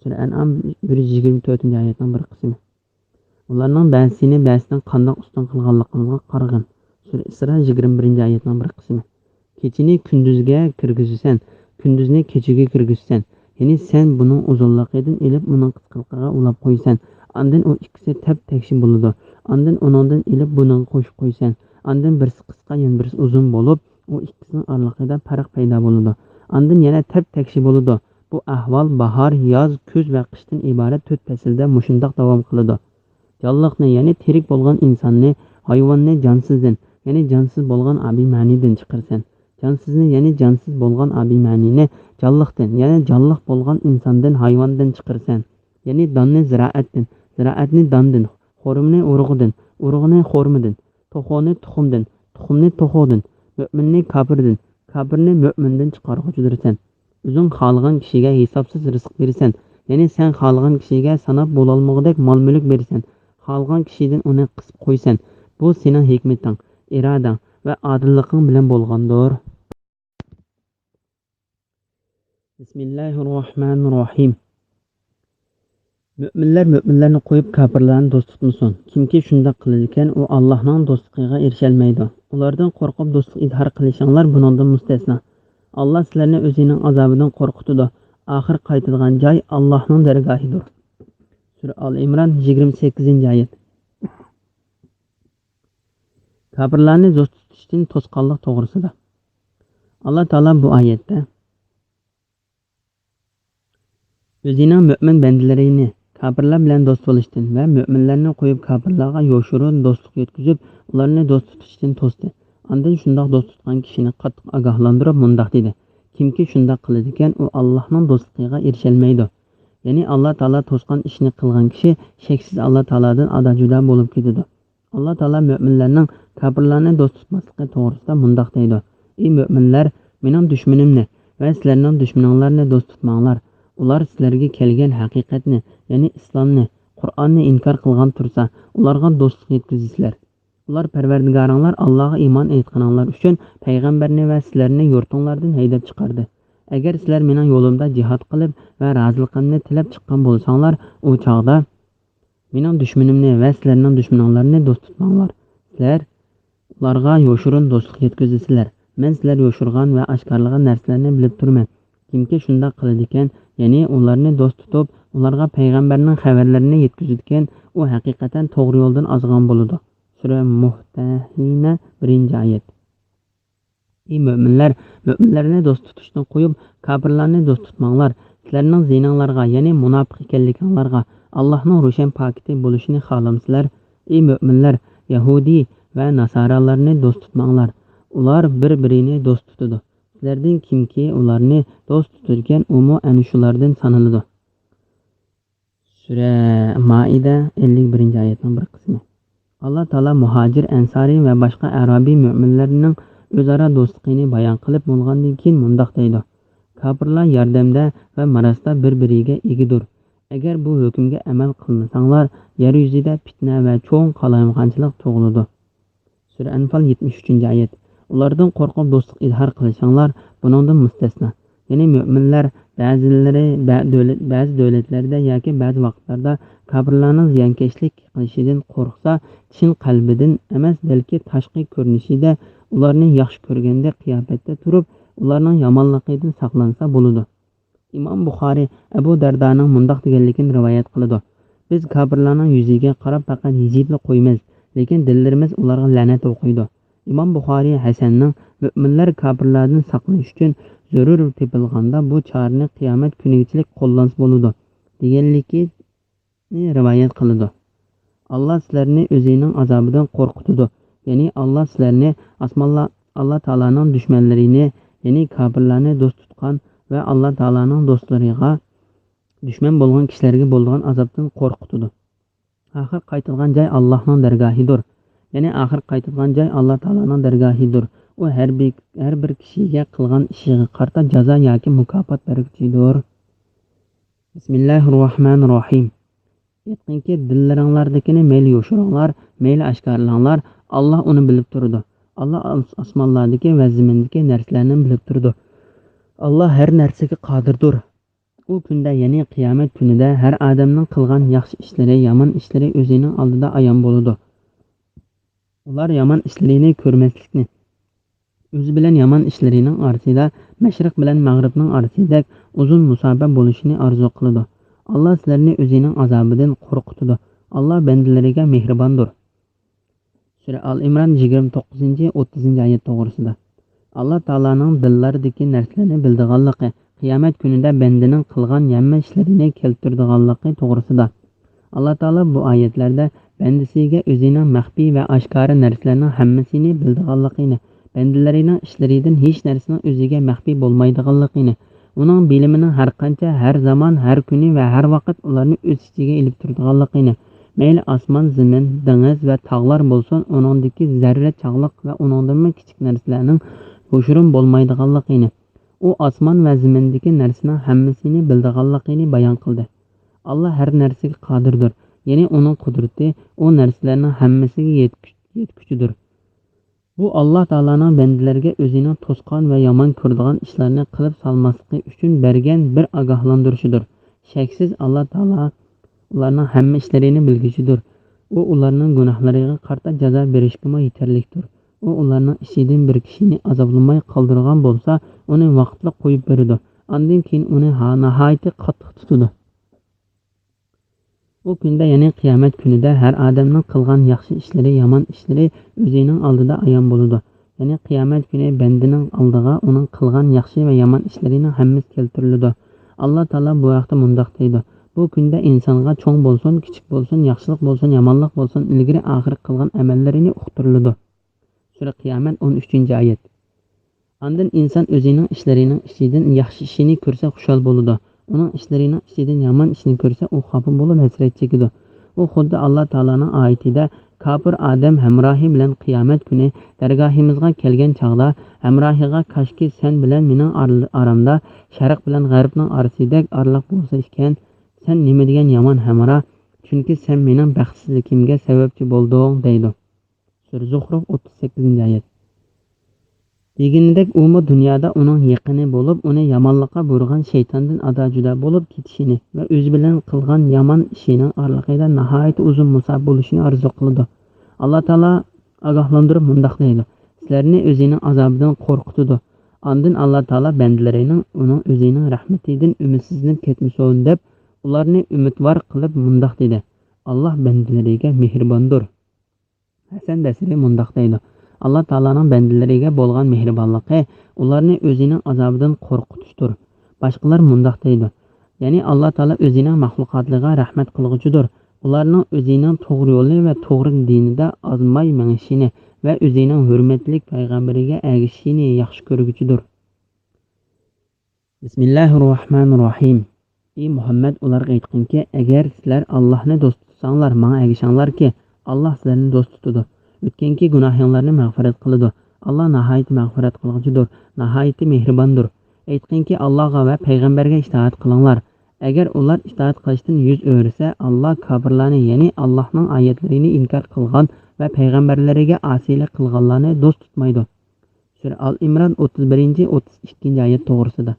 سۈرە ئەنئام، بىر يۈز يىگىرمە تۆتىنچى ئايەتنىڭ بىر قىسمى. ئۇلارنىڭ بەزىسىنى بەزىسىدىن قانداق ئۈستۈن قىلغانلىقىڭىزغا قارىغىن. سۈرە ئىسرا، يىگىرمە بىرىنچى ئايەتنىڭ بىر قىسمى. كېچىنى كۈندۈزگە كىرگۈزىسەن، كۈندۈزنى كېچىگە كىرگۈزىسەن. يەنى سەن بۇنىڭ ئۇزۇنلۇقىدىن ئېلىپ ئۇنىڭ قىسقىلىقىغا ئۇلاپ قويىسەن. ئاندىن ئۇ ئىككىسى تەپ تەكشى بولىدۇ. ئاندىن ئۇنىڭدىن ئېلىپ بۇنىڭغا قوشۇپ قويىسەن. ئاندىن بىرسى قىسقا، يەنە بىرسى ئۇزۇن بولۇپ، ئۇ ئىككىسىنىڭ ئارىلىقىدا پەرق پەيدا بولىدۇ. ئاندىن يەنە تەپ تەكشى بولىدۇ. بۇ ئەھۋال باھار، ياز، كۈز ۋە قىشتىن ئىبارەت تۆت پەسىلدە مۇشۇنداق داۋام قىلىدۇ. جانلىقنى، يەنى تىرىك بولغان ئىنساننى، ھايۋاننى جانسىزدىن، يەنى جانسىز بولغان ئابىمەنىدىن چىقىرىسەن. جانسىزنى، يەنى جانسىز بولغان ئابىمەنىنى جانلىقتىن، يەنى جانلىق بولغان ئىنساندىن، ھايۋاندىن چىقىرىسەن. يەنى داننى زىرائەتتىن، زىرائەتنى داندىن، خورمىنى ئۇرۇغىدىن، ئۇرۇغنى خورمىدىن، توخۇنى تۇخۇمدىن، تۇخۇمنى توخۇدىن، مۆمىننى كاپىردىن، كاپىرنى مۆمىندىن چىقارغۇچىدۇرسەن. ئۆزۈڭ خالىغان كىشىگە ھېسابسىز رىزىق بېرىسەن، يەنى سەن خالىغان كىشىگە ساناپ بولالمىغۇدەك مال-مۈلۈك بېرىسەن، خالىغان كىشىدىن ئۇنى قىسىپ قويىسەن. بۇ سېنىڭ ھېكمىتىڭ، ئىرادەڭ ۋە ئادىللىقىڭ بىلەن بولغاندۇر. بىسمىللاھىررەھمانىررەھىم. مۆمىنلەر مۆمىنلەرنى قويۇپ، كاپىرلارنى دوست تۇتمىسۇن. كىمكى شۇنداق قىلىدىكەن، ئۇ ئاللاھنىڭ دوستلۇقىغا ئېرىشەلمەيدۇ. ئۇلاردىن قورقۇپ دوستلۇق ئىزھار قىلىشىڭلار بۇنىڭدىن مۇستەسنا. ئاللا سىلەرنى ئۆزىنىڭ ئازابىدىن قورقۇتىدۇ. ئاخىر قايتىدىغان جاي ئاللاھنىڭ دەرگاھىدۇر. سۈرە ئال ئىمران، يىگىرمە سەككىزىنچى ئايەت. كاپىرلارنى دوست تۇتۇشتىن توسقانلىق توغرىسىدا. ئاللا تائالا بۇ ئايەتتە ئۆزىنىڭ مۆمىن بەندىلىرىنى كاپىرلار بىلەن دوست بولۇشتىن ۋە مۆمىنلەرنى قويۇپ كاپىرلارغا يوشۇرۇن دوستلۇق يەتكۈزۈپ، ئۇلارنى دوست تۇتۇشتىن توستى. ئاندىن شۇنداق دوست تۇتقان كىشىنى قاتتىق ئاگاھلاندۇرۇپ مۇنداق دېدى: كىمكى شۇنداق قىلىدىكەن، ئۇ ئاللاھنىڭ دوستلۇقىغا ئېرىشەلمەيدۇ. يەنى ئاللا تائالا توسقان ئىشنى قىلغان كىشى شەكسىز ئاللا تائالادىن ئادا-جۇدا بولۇپ كېتىدۇ. ئاللا تائالا مۆمىنلەرنىڭ كاپىرلارنى دوست تۇتماسلىقى توغرىسىدا مۇنداق دەيدۇ: ئى مۆمىنلەر، مېنىڭ دۈشمىنىمنى ۋە سىلەرنىڭ دۈشمىنىڭلارنى دوست تۇتماڭلار. ئۇلار سىلەرگە كەلگەن ھەقىقەتنى، يەنى ئىسلامنى، قۇرئاننى ئىنكار قىلغان تۇرسا، ئۇلارغا دوستلۇق يەتكۈزىسىلەر. ئۇلار پەرۋەردىگارىڭلار ئاللاغا ئىمان ئېيتقىنىڭلار ئۈچۈن پەيغەمبەرنى ۋە سىلەرنى يۇرتۇڭلاردىن ھەيدەپ چىقاردى. ئەگەر سىلەر مېنىڭ يولۇمدا جىھاد قىلىپ ۋە رازىلىقىمنى تىلەپ چىققان بولساڭلار، ئۇ چاغدا مېنىڭ دۈشمىنىمنى ۋە سىلەرنىڭ دۈشمىنىڭلارنى دوست تۇتماڭلار. سىلەر ئۇلارغا يوشۇرۇن دوستلۇق يەتكۈزىسىلەر. مەن سىلەر يوشۇرغان ۋە ئاشكارىلىغان نەرسىلەرنى بىلىپ تۇرىمەن. كىمكى شۇنداق قىلىدىكەن، يەنى ئۇلارنى دوست تۇتۇپ، ئۇلارغا پەيغەمبەرنىڭ خەۋەرلىرىنى يەتكۈزىدىكەن، ئۇ ھەقىقەتەن توغرا يولدىن ئازغان بولىدۇ. سۈرە مۇمتەھىنە، بىرىنچى ئايەت. ئى مۆمىنلەر، مۆمىنلەرنى دوست تۇتۇشنى قويۇپ، كاپىرلارنى دوست تۇتماڭلار. سىلەرنىڭ زىيىنىڭلارغا، يەنى مۇناپىق ئىكەنلىكىڭلارغا، ئاللاھنىڭ روشەن پاكىتى بولۇشىنى خالامسىلەر؟ ئى مۆمىنلەر، يەھۇدىي ۋە ناسارالارنى دوست تۇتماڭلار. ئۇلار بىر-بىرىنى دوست تۇتىدۇ. سىلەردىن كىمكى ئۇلارنى دوست تۇتىدىكەن، ئۇمۇ ئەنە شۇلاردىن سانىلىدۇ. سۈرە مائىدە، ئەللىك بىرىنچى ئايەتنىڭ بىر قىسمى. ئاللا تائالا مۇھاجىر، ئەنسارىي ۋە باشقا ئەرابىي مۆمىنلەرنىڭ ئۆزئارا دوستلۇقىنى بايان قىلىپ بولغاندىن كېيىن مۇنداق دەيدۇ: كاپىرلار ياردەمدە ۋە مىراستا بىر-بىرىگە ئىگىدۇر. ئەگەر بۇ ھۆكۈمگە ئەمەل قىلمىساڭلار، يەر يۈزىدە پىتنە ۋە چوڭ قالايمىقانچىلىق تۇغۇلىدۇ. سۈرە ئەنفال، يەتمىش ئۈچىنچى ئايەت. ئۇلاردىن قورقۇپ دوستلۇق ئىزھار قىلىشىڭلار بۇنىڭدىن مۇستەسنا. يەنى مۆمىنلەر بەزىلىرى بە-، دۆلەت، بەزى دۆلەتلەردە ياكى بەزى ۋاقىتلاردا كاپىرلارنىڭ زىيانكەشلىك قىلىشىدىن قورقسا، چىن قەلبىدىن ئەمەس، بەلكى تاشقى كۆرۈنۈشىدە ئۇلارنى ياخشى كۆرگەندەك قىياپەتتە تۇرۇپ، ئۇلارنىڭ يامانلىقىدىن ساقلانسا بولىدۇ. ئىمام بۇخارىي ئەبۇ دەردانىڭ مۇنداق دېگەنلىكىنى رىۋايەت قىلىدۇ: بىز كاپىرلارنىڭ يۈزىگە قاراپ پەقەت ھىجىيىپلا قويىمىز، لېكىن دىللىرىمىز ئۇلارغا لەنەت ئوقۇيدۇ. ئىمام بۇخارىي ھەسەننىڭ مۆمىنلەر كاپىرلاردىن ساقلىنىش ئۈچۈن زۆرۈر تېپىلغاندا بۇ چارىنى قىيامەت كۈنىگىچىلىك قوللانسا بولىدۇ دېگەنلىكىنى رىۋايەت قىلىدۇ. ئاللا سىلەرنى ئۆزىنىڭ ئازابىدىن قورقۇتىدۇ. يەنى ئاللا سىلەرنى ئاسمانلار، ئاللا تائالانىڭ دۈشمەنلىرىنى، يەنى كاپىرلارنى دوست تۇتقان ۋە ئاللا تائالانىڭ دوستلىرىغا دۈشمەن بولغان كىشىلەرگە بولىدىغان ئازابتىن قورقۇتىدۇ. ئاخىر قايتىدىغان جاي ئاللاھنىڭ دەرگاھىدۇر. يەنى ئاخىر قايتىدىغان جاي ئاللا تائالانىڭ دەرگاھىدۇر. ئۇ ھەر بىر، ھەر بىر كىشىگە قىلغان ئىشىغا قارىتا جازا ياكى مۇكاپات بەرگۈچىدۇر. بىسمىللاھىر راھمانىر راھىم. ئېيتقىنكى، دىللىرىڭلاردىكىنى مەيلى يوشۇرۇڭلار، مەيلى ئاشكارىلاڭلار، ئاللا ئۇنى بىلىپ تۇرىدۇ. ئاللا ئاس-، ئاسمانلاردىكى ۋە زېمىندىكى نەرسىلەرنى بىلىپ تۇرىدۇ. ئاللا ھەر نەرسىگە قادىردۇر. ئۇ كۈندە، يەنى قىيامەت كۈنىدە ھەر ئادەمنىڭ قىلغان ياخشى ئىشلىرى، يامان ئىشلىرى ئۆزىنىڭ ئالدىدا ئايان بولىدۇ. ئۇلار يامان ئىشلىرىنى كۆرمەسلىكنى، ئۆزى بىلەن يامان ئىشلىرىنىڭ ئارىسىدا مەشرىق بىلەن مەغرىبنىڭ ئارىسىدەك ئۇزۇن مۇساپە بولۇشىنى ئارزۇ قىلىدۇ. ئاللا سىلەرنى ئۆزىنىڭ ئازابىدىن قورقۇتىدۇ. ئاللا بەندىلىرىگە مېھرىباندۇر. سۈرە ئال ئىمران، يىگىرمە توققۇزىنچى، ئوتتۇزىنچى ئايەت توغرىسىدا. ئاللا تائالانىڭ دىللاردىكى نەرسىلەرنى بىلىدىغانلىقى، قىيامەت كۈنىدە بەندىنىڭ قىلغان ھەممە ئىشلىرىنى كەلتۈرىدىغانلىقى توغرىسىدا. ئاللا تائالا بۇ ئايەتلەردە بەندىسىگە ئۆزىنىڭ مەخپىي ۋە ئاشكارا نەرسىلەرنىڭ ھەممىسىنى بىلىدىغانلىقىنى، بەندىلىرىنىڭ ئىشلىرىدىن ھېچ نەرسىنىڭ ئۆزىگە مەخپىي بولمايدىغانلىقىنى، ئۇنىڭ بىلىمىنىڭ ھەر قانچە، ھەر زامان، ھەر كۈنى ۋە ھەر ۋاقىت ئۇلارنى ئۆز ئىچىگە ئېلىپ تۇرىدىغانلىقىنى، مەيلى ئاسمان، زېمىن، دېڭىز ۋە تاغلار بولسۇن، ئۇنىڭدىكى زەررە چاغلىق ۋە ئۇنىڭدىنمۇ كىچىك نەرسىلەرنىڭ يوشۇرۇن بولمايدىغانلىقىنى، ئۇ ئاسمان ۋە زېمىندىكى نەرسىنىڭ ھەممىسىنى بىلىدىغانلىقىنى بايان قىلدى. ئاللا ھەر نەرسىگە قادىردۇر، يەنى ئۇنىڭ قۇدرىتى ئۇ نەرسىلەرنىڭ ھەممىسىگە يەتكۈ-، يەتكۈچىدۇر. بۇ ئاللا تائالانىڭ بەندىلەرگە ئۆزىنىڭ توسقان ۋە يامان كۆرىدىغان ئىشلارنى قىلىپ سالماسلىقى ئۈچۈن بەرگەن بىر ئاگاھلاندۇرۇشىدۇر. شەكسىز ئاللا تائالا ئۇلارنىڭ ھەممە ئىشلىرىنى بىلگۈچىدۇر. ئۇ ئۇلارنىڭ گۇناھلىرىغا قارىتا جازا بېرىشكىمۇ يېتەرلىكتۇر. ئۇ ئۇلارنىڭ ئىچىدىن بىر كىشىنى ئازابلىماي قالدۇرغان بولسا، ئۇنى ۋاقىتلىق قويۇپ بېرىدۇ. ئاندىن كېيىن ئۇنى ھا-، ناھايىتى قاتتىق تۇتىدۇ. ئۇ كۈندە، يەنى قىيامەت كۈنىدە ھەر ئادەمنىڭ قىلغان ياخشى ئىشلىرى، يامان ئىشلىرى ئۆزىنىڭ ئالدىدا ئايان بولىدۇ. يەنى قىيامەت كۈنى بەندىنىڭ ئالدىغا ئۇنىڭ قىلغان ياخشى ۋە يامان ئىشلىرىنىڭ ھەممىسى كەلتۈرۈلىدۇ. ئاللا تائالا بۇ ھەقتە مۇنداق دەيدۇ: بۇ كۈندە ئىنسانغا چوڭ بولسۇن، كىچىك بولسۇن، ياخشىلىق بولسۇن، يامانلىق بولسۇن، ئىلگىرى ئاخىرى قىلغان ئەمەللىرىنى ئۇقتۇرۇلىدۇ. سۈرە قىيامەت، ئون ئۈچىنچى ئايەت. ئاندىن ئىنسان ئۆزىنىڭ ئىشلىرىنىڭ ئىچىدىن ياخشى ئىشىنى كۆرسە خۇشال بولىدۇ. ئۇنىڭ ئىشلىرىنىڭ ئىچىدىن يامان ئىشنى كۆرسە ئۇ خاپا بولۇپ ھەسرەت چېكىدۇ. ئۇ خۇددى ئاللا تائالانىڭ ئايىتىدە كاپىر ئادەم ھەمراھى بىلەن قىيامەت كۈنى دەرگاھىمىزغا كەلگەن چاغدا، ھەمراھىغا كاشكى سەن بىلەن مېنىڭ ئار-، ئارامدا شەرق بىلەن غەربنىڭ ئارىسىدەك ئارىلىق بولسا ئىكەن، سەن نېمە دېگەن يامان ھەمراھ، چۈنكى سەن مېنىڭ بەختسىزلىكىمگە سەۋەبچى بولدۇڭ، دەيدۇ. سۈرە زۇخرۇف، ئوتتۇز سەككىزىنچى ئايەت. دېگىنىدەك، ئۇمۇ دۇنيادا ئۇنىڭ يېقىنى بولۇپ، ئۇنى يامانلىققا بۇيرۇغان شەيتاندىن ئادا-جۇدا بولۇپ كېتىشىنى ۋە ئۆزى بىلەن قىلغان يامان ئىشىنىڭ ئارىلىقىدا ناھايىتى ئۇزۇن مۇساپە بولۇشىنى ئارزۇ قىلىدۇ. ئاللا تائالا ئاگاھلاندۇرۇپ مۇنداق دەيدۇ: سىلەرنى ئۆزىنىڭ ئازابىدىن قورقۇتىدۇ. ئاندىن ئاللا تائالا بەندىلىرىنىڭ ئۇنىڭ ئۆزىنىڭ رەھمىتىدىن ئۈمىدسىزلىنىپ كەتمىسۇن دەپ، ئۇلارنى ئۈمىدۋار قىلىپ مۇنداق دېدى: ئاللا بەندىلىرىگە مېھرىباندۇر. ھەسەن بەسرى مۇنداق دەيدۇ: ئاللا تائالانىڭ بەندىلىرىگە بولغان مېھرىبانلىقى ئۇلارنى ئۆزىنىڭ ئازابىدىن قورقۇتۇشتۇر. باشقىلار مۇنداق دەيدۇ: يەنى ئاللا تائالا ئۆزىنىڭ مەخلۇقاتلىرىغا رەھمەت قىلغۇچىدۇر. ئۇلارنىڭ ئۆزىنىڭ توغرا يولى ۋە توغرا دىنىدا ئازماي مېڭىشىنى ۋە ئۆزىنىڭ ھۆرمەتلىك پەيغەمبىرىگە ئەگىشىشىنى ياخشى كۆرگۈچىدۇر. بىسمىللاھىر راھمانىر راھىم. ئى مۇھەممەد، ئۇلارغا ئېيتقىنكى، ئەگەر سىلەر ئاللاھنى دوست تۇتساڭلار، ماڭا ئەگىشىڭلاركى، ئاللاھ سىلەرنى دوست تۇتىدۇ. ئۆتكەنكى گۇناھىڭلارنى مەغپىرەت قىلىدۇ. ئاللاھ ناھايىتى مەغپىرەت قىلغۇچىدۇر، ناھايىتى مېھرىباندۇر. ئېيتقىنكى، ئاللاھقا ۋە پەيغەمبەرگە ئىتائەت قىلىڭلار. ئەگەر ئۇلار ئىتائەت قىلىشتىن يۈز ئۆرۈسە، ئاللاھ كاپىرلارنى، يەنى ئاللاھنىڭ ئايەتلىرىنى ئىنكار قىلغان ۋە پەيغەمبەرلىرىگە ئاسىيلىق قىلغانلارنى دوست تۇتمايدۇ. سۈرە ئال ئىمران، ئوتتۇز بىرىنچى، ئوتتۇز ئىككىنچى ئايەت توغرىسىدا.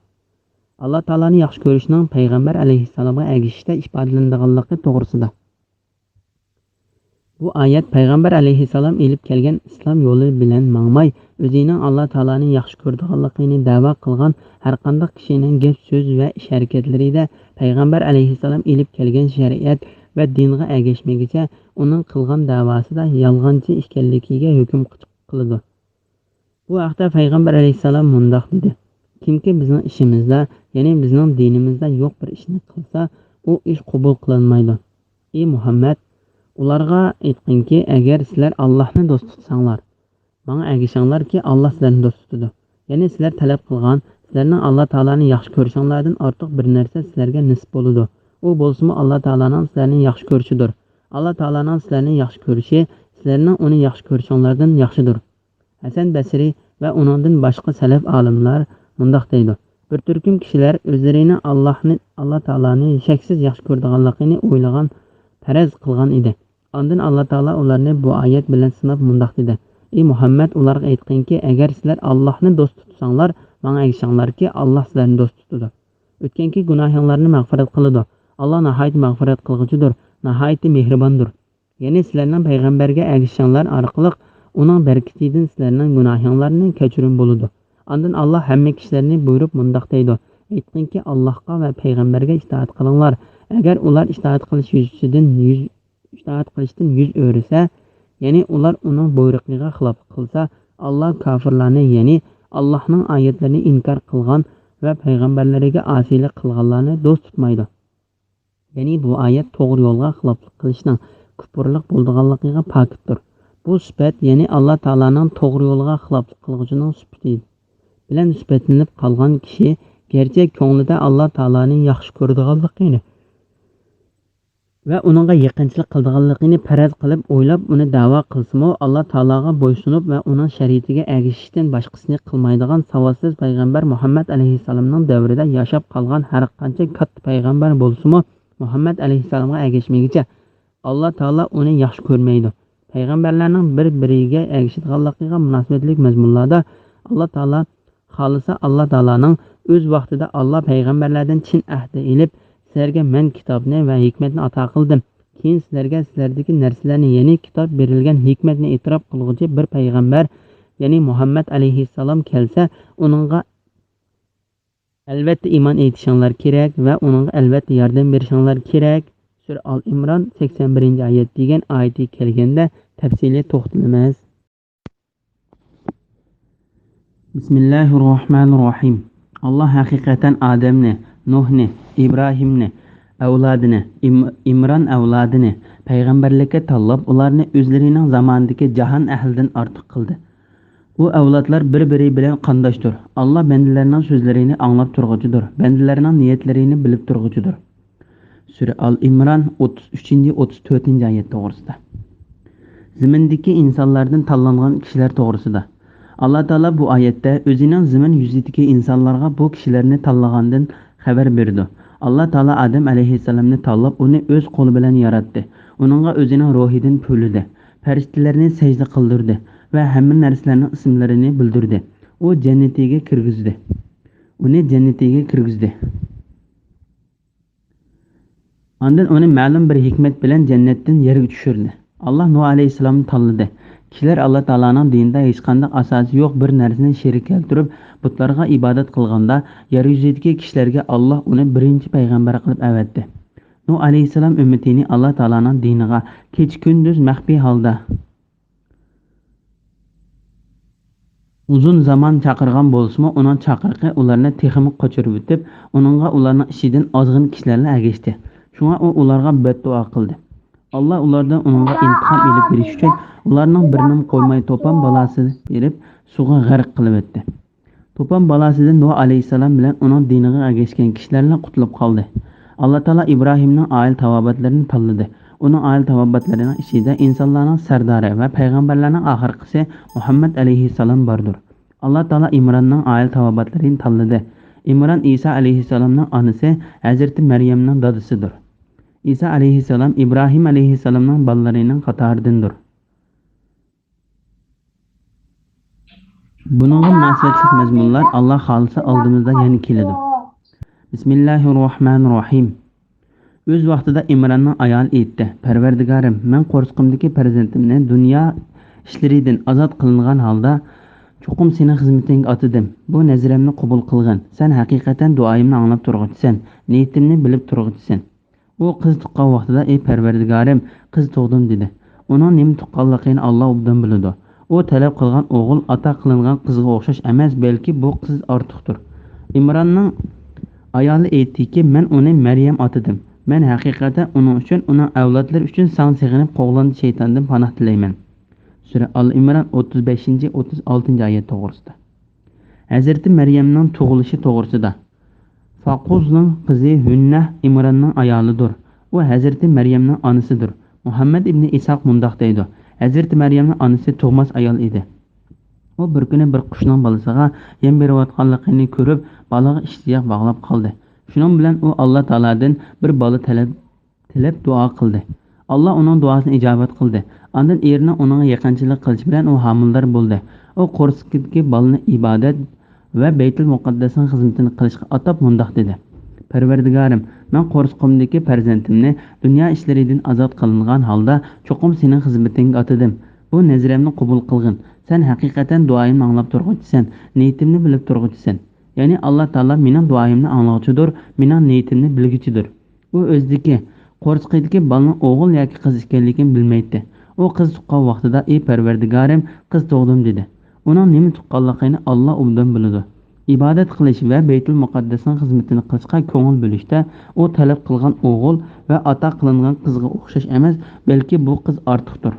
ئاللاھ تائالانى ياخشى كۆرۈشنىڭ پەيغەمبەر ئەلەيھىسسالامغا ئەگىشىشتە ئىپادىلىنىدىغانلىقى توغرىسىدا. بۇ ئايەت پەيغەمبەر ئەلەيھىسسالام ئېلىپ كەلگەن ئىسلام يولى بىلەن ماڭماي، ئۆزىنىڭ ئاللاھ تائالانى ياخشى كۆرىدىغانلىقىنى دەۋا قىلغان ھەرقانداق كىشىنىڭ گەپ، سۆز ۋە ئىش ھەرىكەتلىرىدە پەيغەمبەر ئەلەيھىسسالام ئېلىپ كەلگەن شەرىئەت ۋە دىنغا ئەگەشمىگۈچە، ئۇنىڭ قىلغان دەۋاسىدا يالغانچى ئىكەنلىكىگە ھۆكۈم قىلىدۇ. بۇ ھەقتە پەيغەمبەر ئەلەيھىسسالام مۇنداق دېدى: «كىمكى بىزنىڭ ئىشىمىزدا، يەنى بىزنىڭ دىنىمىزدا يوق بىر ئىشنى قىلسا، ئۇ ئىش قوبۇل قىلىنمايدۇ. ئى مۇھەممەد، ئۇلارغا ئېيتقىنكى، ئەگەر سىلەر ئاللاھنى دوست تۇتساڭلار، ماڭا ئەگىشىڭلاركى، ئاللاھ سىلەرنى دوست تۇتىدۇ. يەنى سىلەر تەلەپ قىلغان، سىلەرنىڭ ئاللاھ تائالانى ياخشى كۆرۈشۈڭلاردىن ئارتۇق بىر نەرسە سىلەرگە نېسىپ بولىدۇ. ئۇ بولسىمۇ ئاللاھ تائالانىڭ سىلەرنى ياخشى كۆرۈشىدۇر. ئاللاھ تائالانىڭ سىلەرنى ياخشى كۆرۈشى سىلەرنىڭ ئۇنى ياخشى كۆرۈشۈڭلاردىن ياخشىدۇر.» ھەسەن بەسرى ۋە ئۇنىڭدىن باشقا سەلەف ئالىملار مۇنداق دەيدۇ: «بىر تۈركۈم كىشىلەر ئۆزلىرىنى ئاللاھنى، ئاللاھ تائالانى شەكسىز ياخشى كۆرىدىغانلىقىنى ئويلىغان، پەرەز قىلغان ئىدى. ئاندىن ئاللاھ تائالا ئۇلارنى بۇ ئايەت بىلەن سىناپ مۇنداق دېدى: ئى مۇھەممەد، ئۇلارغا ئېيتقىنكى، ئەگەر سىلەر ئاللاھنى دوست تۇتساڭلار، ماڭا ئەگىشىڭلاركى، ئاللاھ سىلەرنى دوست تۇتىدۇ. ئۆتكەنكى گۇناھىڭلارنى مەغپىرەت قىلىدۇ. ئاللاھ ناھايىتى مەغپىرەت قىلغۇچىدۇر، ناھايىتى مېھرىباندۇر. يەنى سىلەرنىڭ پەيغەمبەرگە ئەگىشىشىڭلار ئارقىلىق ئۇنىڭ بەرىكىتىدىن سىلەرنىڭ گۇناھىڭلارنى كەچۈرۈم بولىدۇ.» ئاندىن ئاللاھ ھەممە كىشىلەرنى بۇيرۇپ مۇنداق دەيدۇ: «ئېيتقىنكى، ئاللاھقا ۋە پەيغەمبەرگە ئىتائەت قىلىڭلار. ئەگەر ئۇلار ئىتائەت قىلىش يۈزىسىدىن يۈز، ئىتائەت قىلىشتىن يۈز ئۆرۈسە، يەنى ئۇلار ئۇنىڭ بۇيرۇقىغا خىلاپلىق قىلسا، ئاللاھ كاپىرلارنى، يەنى ئاللاھنىڭ ئايەتلىرىنى ئىنكار قىلغان ۋە پەيغەمبەرلىرىگە ئاسىيلىق قىلغانلارنى دوست تۇتمايدۇ.» يەنى بۇ ئايەت توغرا يولغا خىلاپلىق قىلىشنىڭ كۇپۇرلۇق بولىدىغانلىقىغا پاكىتتۇر. بۇ سۈپەت، يەنى ئاللاھ تائالانىڭ توغرا يولىغا خىلاپلىق قىلغۇچىنىڭ سۈپىتى بىلەن سۈپەتلىنىپ قالغان كىشى، گەرچە كۆڭلىدە ئاللاھ تائالانى ياخشى كۆرىدىغانلىقىنى ۋە ئۇنىڭغا يېقىنچىلىق قىلىدىغانلىقىنى پەرەز قىلىپ ئويلاپ، ئۇنى دەۋا قىلسىمۇ، ئاللاھ تائالاغا بويسۇنۇپ ۋە ئۇنىڭ شەرىئىتىگە ئەگىشىشتىن باشقىسىنى قىلمايدىغان ساۋاتسىز پەيغەمبەر مۇھەممەد ئەلەيھىسسالامنىڭ دەۋرىدە ياشاپ قالغان ھەر قانچە كاتتا پەيغەمبەر بولسىمۇ، مۇھەممەد ئەلەيھىسسالامغا ئەگەشمىگۈچە، ئاللاھ تائالا ئۇنى ياخشى كۆرمەيدۇ. پەيغەمبەرلەرنىڭ بىر-بىرىگە ئەگىشىدىغانلىقىغا مۇناسىۋەتلىك مەزمۇنلاردا ئاللاھ تائالا خالىسا، ئاللاھ تائالانىڭ ئۆز ۋاقتىدا ئاللاھ پەيغەمبەرلەردىن چىن ئەھدى ئېلىپ، سىلەرگە مەن كىتابنى ۋە ھېكمەتنى ئاتا قىلدىم. كېيىن سىلەرگە سىلەردىكى نەرسىلەرنى، يەنى كىتاب بېرىلگەن ھېكمەتنى ئېتىراپ قىلغۇچى بىر پەيغەمبەر، يەنى مۇھەممەد ئەلەيھىسسالام كەلسە، ئۇنىڭغا ئەلۋەتتە ئىمان ئېيتىشىڭلار كېرەك ۋە ئۇنىڭغا ئەلۋەتتە ياردەم بېرىشىڭلار كېرەك. سۈرە ئال ئىمران، سەكسەن بىرىنچى ئايەت دېگەن ئايىتى كەلگەندە تەپسىلىي توختىلىمىز. بىسمىللاھىررەھمانىررەھىم. ئاللاھ ھەقىقەتەن ئادەمنى، نۇھنى، ئىبراھىمنى، ئەۋلادىنى، ئىم-، ئىمران ئەۋلادىنى پەيغەمبەرلىككە تاللاپ، ئۇلارنى ئۆزلىرىنىڭ زامانىدىكى جاھان ئەھلىدىن ئارتۇق قىلدى. ئۇ ئەۋلادلار بىر-بىرى بىلەن قانداشتۇر. ئاللاھ بەندىلەرنىڭ سۆزلىرىنى ئاڭلاپ تۇرغۇچىدۇر، بەندىلەرنىڭ نىيەتلىرىنى بىلىپ تۇرغۇچىدۇر. سۈرە ئال ئىمران، ئوتتۇز ئۈچىنچى، ئوتتۇز تۆتىنچى ئايەت توغرىسىدا. زېمىندىكى ئىنسانلاردىن تاللانغان كىشىلەر توغرىسىدا. ئاللاھ تائالا بۇ ئايەتتە ئۆزىنىڭ زېمىن يۈزىدىكى ئىنسانلارغا بۇ كىشىلەرنى تاللىغاندىن خەۋەر بېرىدۇ. ئاللاھ تائالا ئادەم ئەلەيھىسسالامنى تاللاپ، ئۇنى ئۆز قولى بىلەن ياراتتى. ئۇنىڭغا ئۆزىنىڭ روھىدىن پۈۋلىدى. پەرىشتىلەرنى سەجدە قىلدۇردى ۋە ھەممە نەرسىلەرنىڭ ئىسىملىرىنى بىلدۈردى. ئۇ جەننىتىگە كىرگۈزدى. ئۇنى جەننىتىگە كىرگۈزدى. ئاندىن ئۇنى مەلۇم بىر ھېكمەت بىلەن جەننەتتىن يەرگە چۈشۈردى. ئاللاھ نۇھ ئەلەيھىسسالامنى تاللىدى. كىشىلەر ئاللاھ تائالانىڭ دىنىدا ھېچقانداق ئاساسى يوق بىر نەرسىنى شېرىك كەلتۈرۈپ، بۇتلارغا ئىبادەت قىلغاندا، يەر يۈزىدىكى كىشىلەرگە ئاللاھ ئۇنى بىرىنچى پەيغەمبەر قىلىپ ئەۋەتتى. نۇھ ئەلەيھىسسالام ئۈممىتىنى ئاللاھ تائالانىڭ دىنىغا كېچە-كۈندۈز مەخپىي ھالدا ئۇزۇن زامان چاقىرغان بولسىمۇ، ئۇنىڭ چاقىرىقى ئۇلارنى تېخىمۇ قاچۇرۇۋېتىپ، ئۇنىڭغا ئۇلارنىڭ ئىچىدىن ئازغىنە كىشىلەرلا ئەگەشتى. شۇڭا ئۇ ئۇلارغا بەددۇئا قىلدى. ئاللاھ ئۇلاردىن ئۇنىڭغا ئىنتىقام ئېلىپ بېرىش ئۈچۈن ئۇلارنىڭ بىرىنىمۇ قويماي توپان بالاسى بېرىپ سۇغا غەرق قىلىۋەتتى. توپان بالاسىدىن نۇھ ئەلەيھىسسالام بىلەن ئۇنىڭ دىنىغا ئەگەشكەن كىشىلەرلا قۇتۇلۇپ قالدى. ئاللا تائالا ئىبراھىمنىڭ ئائىلە تاۋابىئاتلىرىنى تاللىدى. ئۇنىڭ ئائىلە تاۋابىئاتلىرىنىڭ ئىچىدە ئىنسانلارنىڭ سەردارى ۋە پەيغەمبەرلەرنىڭ ئاخىرقىسى مۇھەممەد ئەلەيھىسسالام باردۇر. ئاللا تائالا ئىمراننىڭ ئائىلە تاۋابىئاتلىرىنى تاللىدى. ئىمران ئىسا ئەلەيھىسسالامنىڭ ئانىسى ھەزرىتى مەريەمنىڭ دادىسىدۇر. ئىسا ئەلەيھىسسالام ئىبراھىم ئەلەيھىسسالامنىڭ بالىلىرىنىڭ قاتارىدىندۇر. بۇنىڭغا مۇناسىۋەتلىك مەزمۇنلار، ئاللا خالىسا، ئالدىمىزدا يەنە كېلىدۇ. بىسمىللاھىررەھمانىررەھىم. ئۆز ۋاقتىدا ئىمراننىڭ ئايالى ئېيتتى: پەرۋەردىگارىم، مەن قورسىقىمدىكى پەرزەنتىمنى دۇنيا ئىشلىرىدىن ئازاد قىلىنغان ھالدا چوقۇم سېنىڭ خىزمىتىڭگە ئاتىدىم. بۇ نەزرەمنى قوبۇل قىلغىن. سەن ھەقىقەتەن دۇئايىمنى ئاڭلاپ تۇرغۇچىسەن، نىيىتىمنى بىلىپ تۇرغۇچىسەن. ئۇ قىز تۇغقان ۋاقتىدا: ئى پەرۋەردىگارىم، قىز تۇغدۇم، دېدى. ئۇنىڭ نېمە تۇغقانلىقىنى ئاللا ئوبدان بىلىدۇ. ئۇ تەلەپ قىلغان ئوغۇل ئاتا قىلىنغان قىزغا ئوخشاش ئەمەس، بەلكى بۇ قىز ئارتۇقتۇر. ئىمراننىڭ ئايالى ئېيتتىكى: مەن ئۇنى مەريەم ئاتىدىم. مەن ھەقىقەتەن ئۇنىڭ ئۈچۈن، ئۇنىڭ ئەۋلادلىرى ئۈچۈن ساڭا سېغىنىپ، قوغلاندى شەيتاندىن پاناھ تىلەيمەن. سۈرە ئال ئىمران، ئوتتۇز بەشىنچى، ئوتتۇز ئالتىنچى ئايەت توغرىسىدا. ھەزرىتى مەريەمنىڭ تۇغۇلۇشى توغرىسىدا. فاقۇزنىڭ قىزى ھۈننەھ ئىمراننىڭ ئايالىدۇر. ئۇ ھەزرىتى مەريەمنىڭ ئانىسىدۇر. مۇھەممەد ئىبنى ئىسھاق مۇنداق دەيدۇ: ھەزرىتى مەريەمنىڭ ئانىسى تۇغماس ئايال ئىدى. ئۇ بىر كۈنى بىر قۇشنىڭ بالىسىغا يەم بېرىۋاتقانلىقىنى كۆرۈپ، بالىغا ئىشتىياق باغلاپ قالدى. شۇنىڭ بىلەن ئۇ ئاللا تائالادىن بىر بالا تەلەپ تىلەپ دۇئا قىلدى. ئاللا ئۇنىڭ دۇئاسىنى ئىجابەت قىلدى. ئاندىن ئېرىنىڭ ئۇنىڭغا يېقىنچىلىق قىلىشى بىلەن ئۇ ھامىلىدار بولدى. ئۇ قورسىقىدىكى بالىنى ئىبادەت ۋە بەيتۇل مۇقەددەسنىڭ خىزمىتىنى قىلىشقا ئاتاپ مۇنداق دېدى: پەرۋەردىگارىم، مەن قورسىقىمدىكى پەرزەنتىمنى دۇنيا ئىشلىرىدىن ئازاد قىلىنغان ھالدا چوقۇم سېنىڭ خىزمىتىڭگە ئاتىدىم. بۇ نەزرەمنى قوبۇل قىلغىن. سەن ھەقىقەتەن دۇئايىمنى ئاڭلاپ تۇرغۇچىسەن، نىيىتىمنى بىلىپ تۇرغۇچىسەن. يەنى ئاللا تائالا مېنىڭ دۇئايىمنى ئاڭلىغۇچىدۇر، مېنىڭ نىيىتىمنى بىلگۈچىدۇر. ئۇ ئۆزىدىكى، قورسىقىدىكى بالىنىڭ ئوغۇل ياكى قىز ئىكەنلىكىنى بىلمەيتتى. ئۇ قىز تۇغقان ۋاقتىدا: ئى پەرۋەردىگارىم، قىز تۇغدۇم، دېدى. ئۇنىڭ نېمە تۇغقانلىقىنى ئاللا ئوبدان بىلىدۇ. ئىبادەت قىلىش ۋە بەيتۇل مۇقەددەسنىڭ خىزمىتىنى قىلىشقا كۆڭۈل بۆلۈشتە ئۇ تەلەپ قىلغان ئوغۇل ۋە ئاتا قىلىنغان قىزغا ئوخشاش ئەمەس، بەلكى بۇ قىز ئارتۇقتۇر.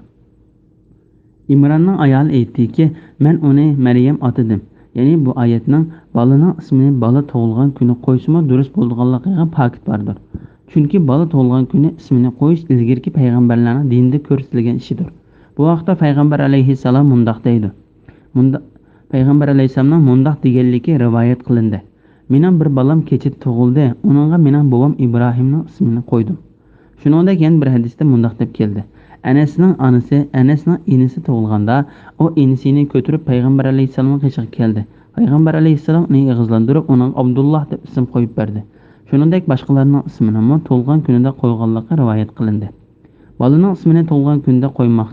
ئىمراننىڭ ئايالى ئېيتتىكى: مەن ئۇنى مەريەم ئاتىدىم. يەنى بۇ ئايەتنىڭ بالىنىڭ ئىسمىنى بالا تۇغۇلغان كۈنى قويسىمۇ دۇرۇس بولىدىغانلىقىغا پاكىت باردۇر. چۈنكى بالا تۇغۇلغان كۈنى ئىسمىنى قويۇش ئىلگىرىكى پەيغەمبەرلەرنىڭ دىنىدا كۆرسىتىلگەن ئىشىدۇر. بۇ ھەقتە پەيغەمبەر ئەلەيھىسسالام مۇنداق دەيدۇ. مۇندا-، پەيغەمبەر ئەلەيھىسسالامنىڭ مۇنداق دېگەنلىكى رىۋايەت قىلىندى: مېنىڭ بىر بالام كېچىدە تۇغۇلدى، ئۇنىڭغا مېنىڭ بوۋام ئىبراھىمنىڭ ئىسمىنى قويدۇم. شۇنىڭدەك يەنە بىر ھەدىستە مۇنداق دەپ كەلدى: ئەنەسنىڭ ئانىسى، ئەنەسنىڭ ئىنىسى تۇغۇلغاندا، ئۇ ئىنىسىنى كۆتۈرۈپ پەيغەمبەر ئەلەيھىسسالامنىڭ قېشىغا كەلدى. پەيغەمبەر ئەلەيھىسسالام ئۇنى ئېغىزلاندۇرۇپ، ئۇنىڭغا ئابدۇللا دەپ ئىسىم قويۇپ بەردى. شۇنىڭدەك باشقىلارنىڭ ئىسمىنىمۇ تۇغۇلغان كۈنىدە قويغانلىقى رىۋايەت قىلىندى. بالىنىڭ ئىسمىنى تۇغۇلغان كۈندە قويماق،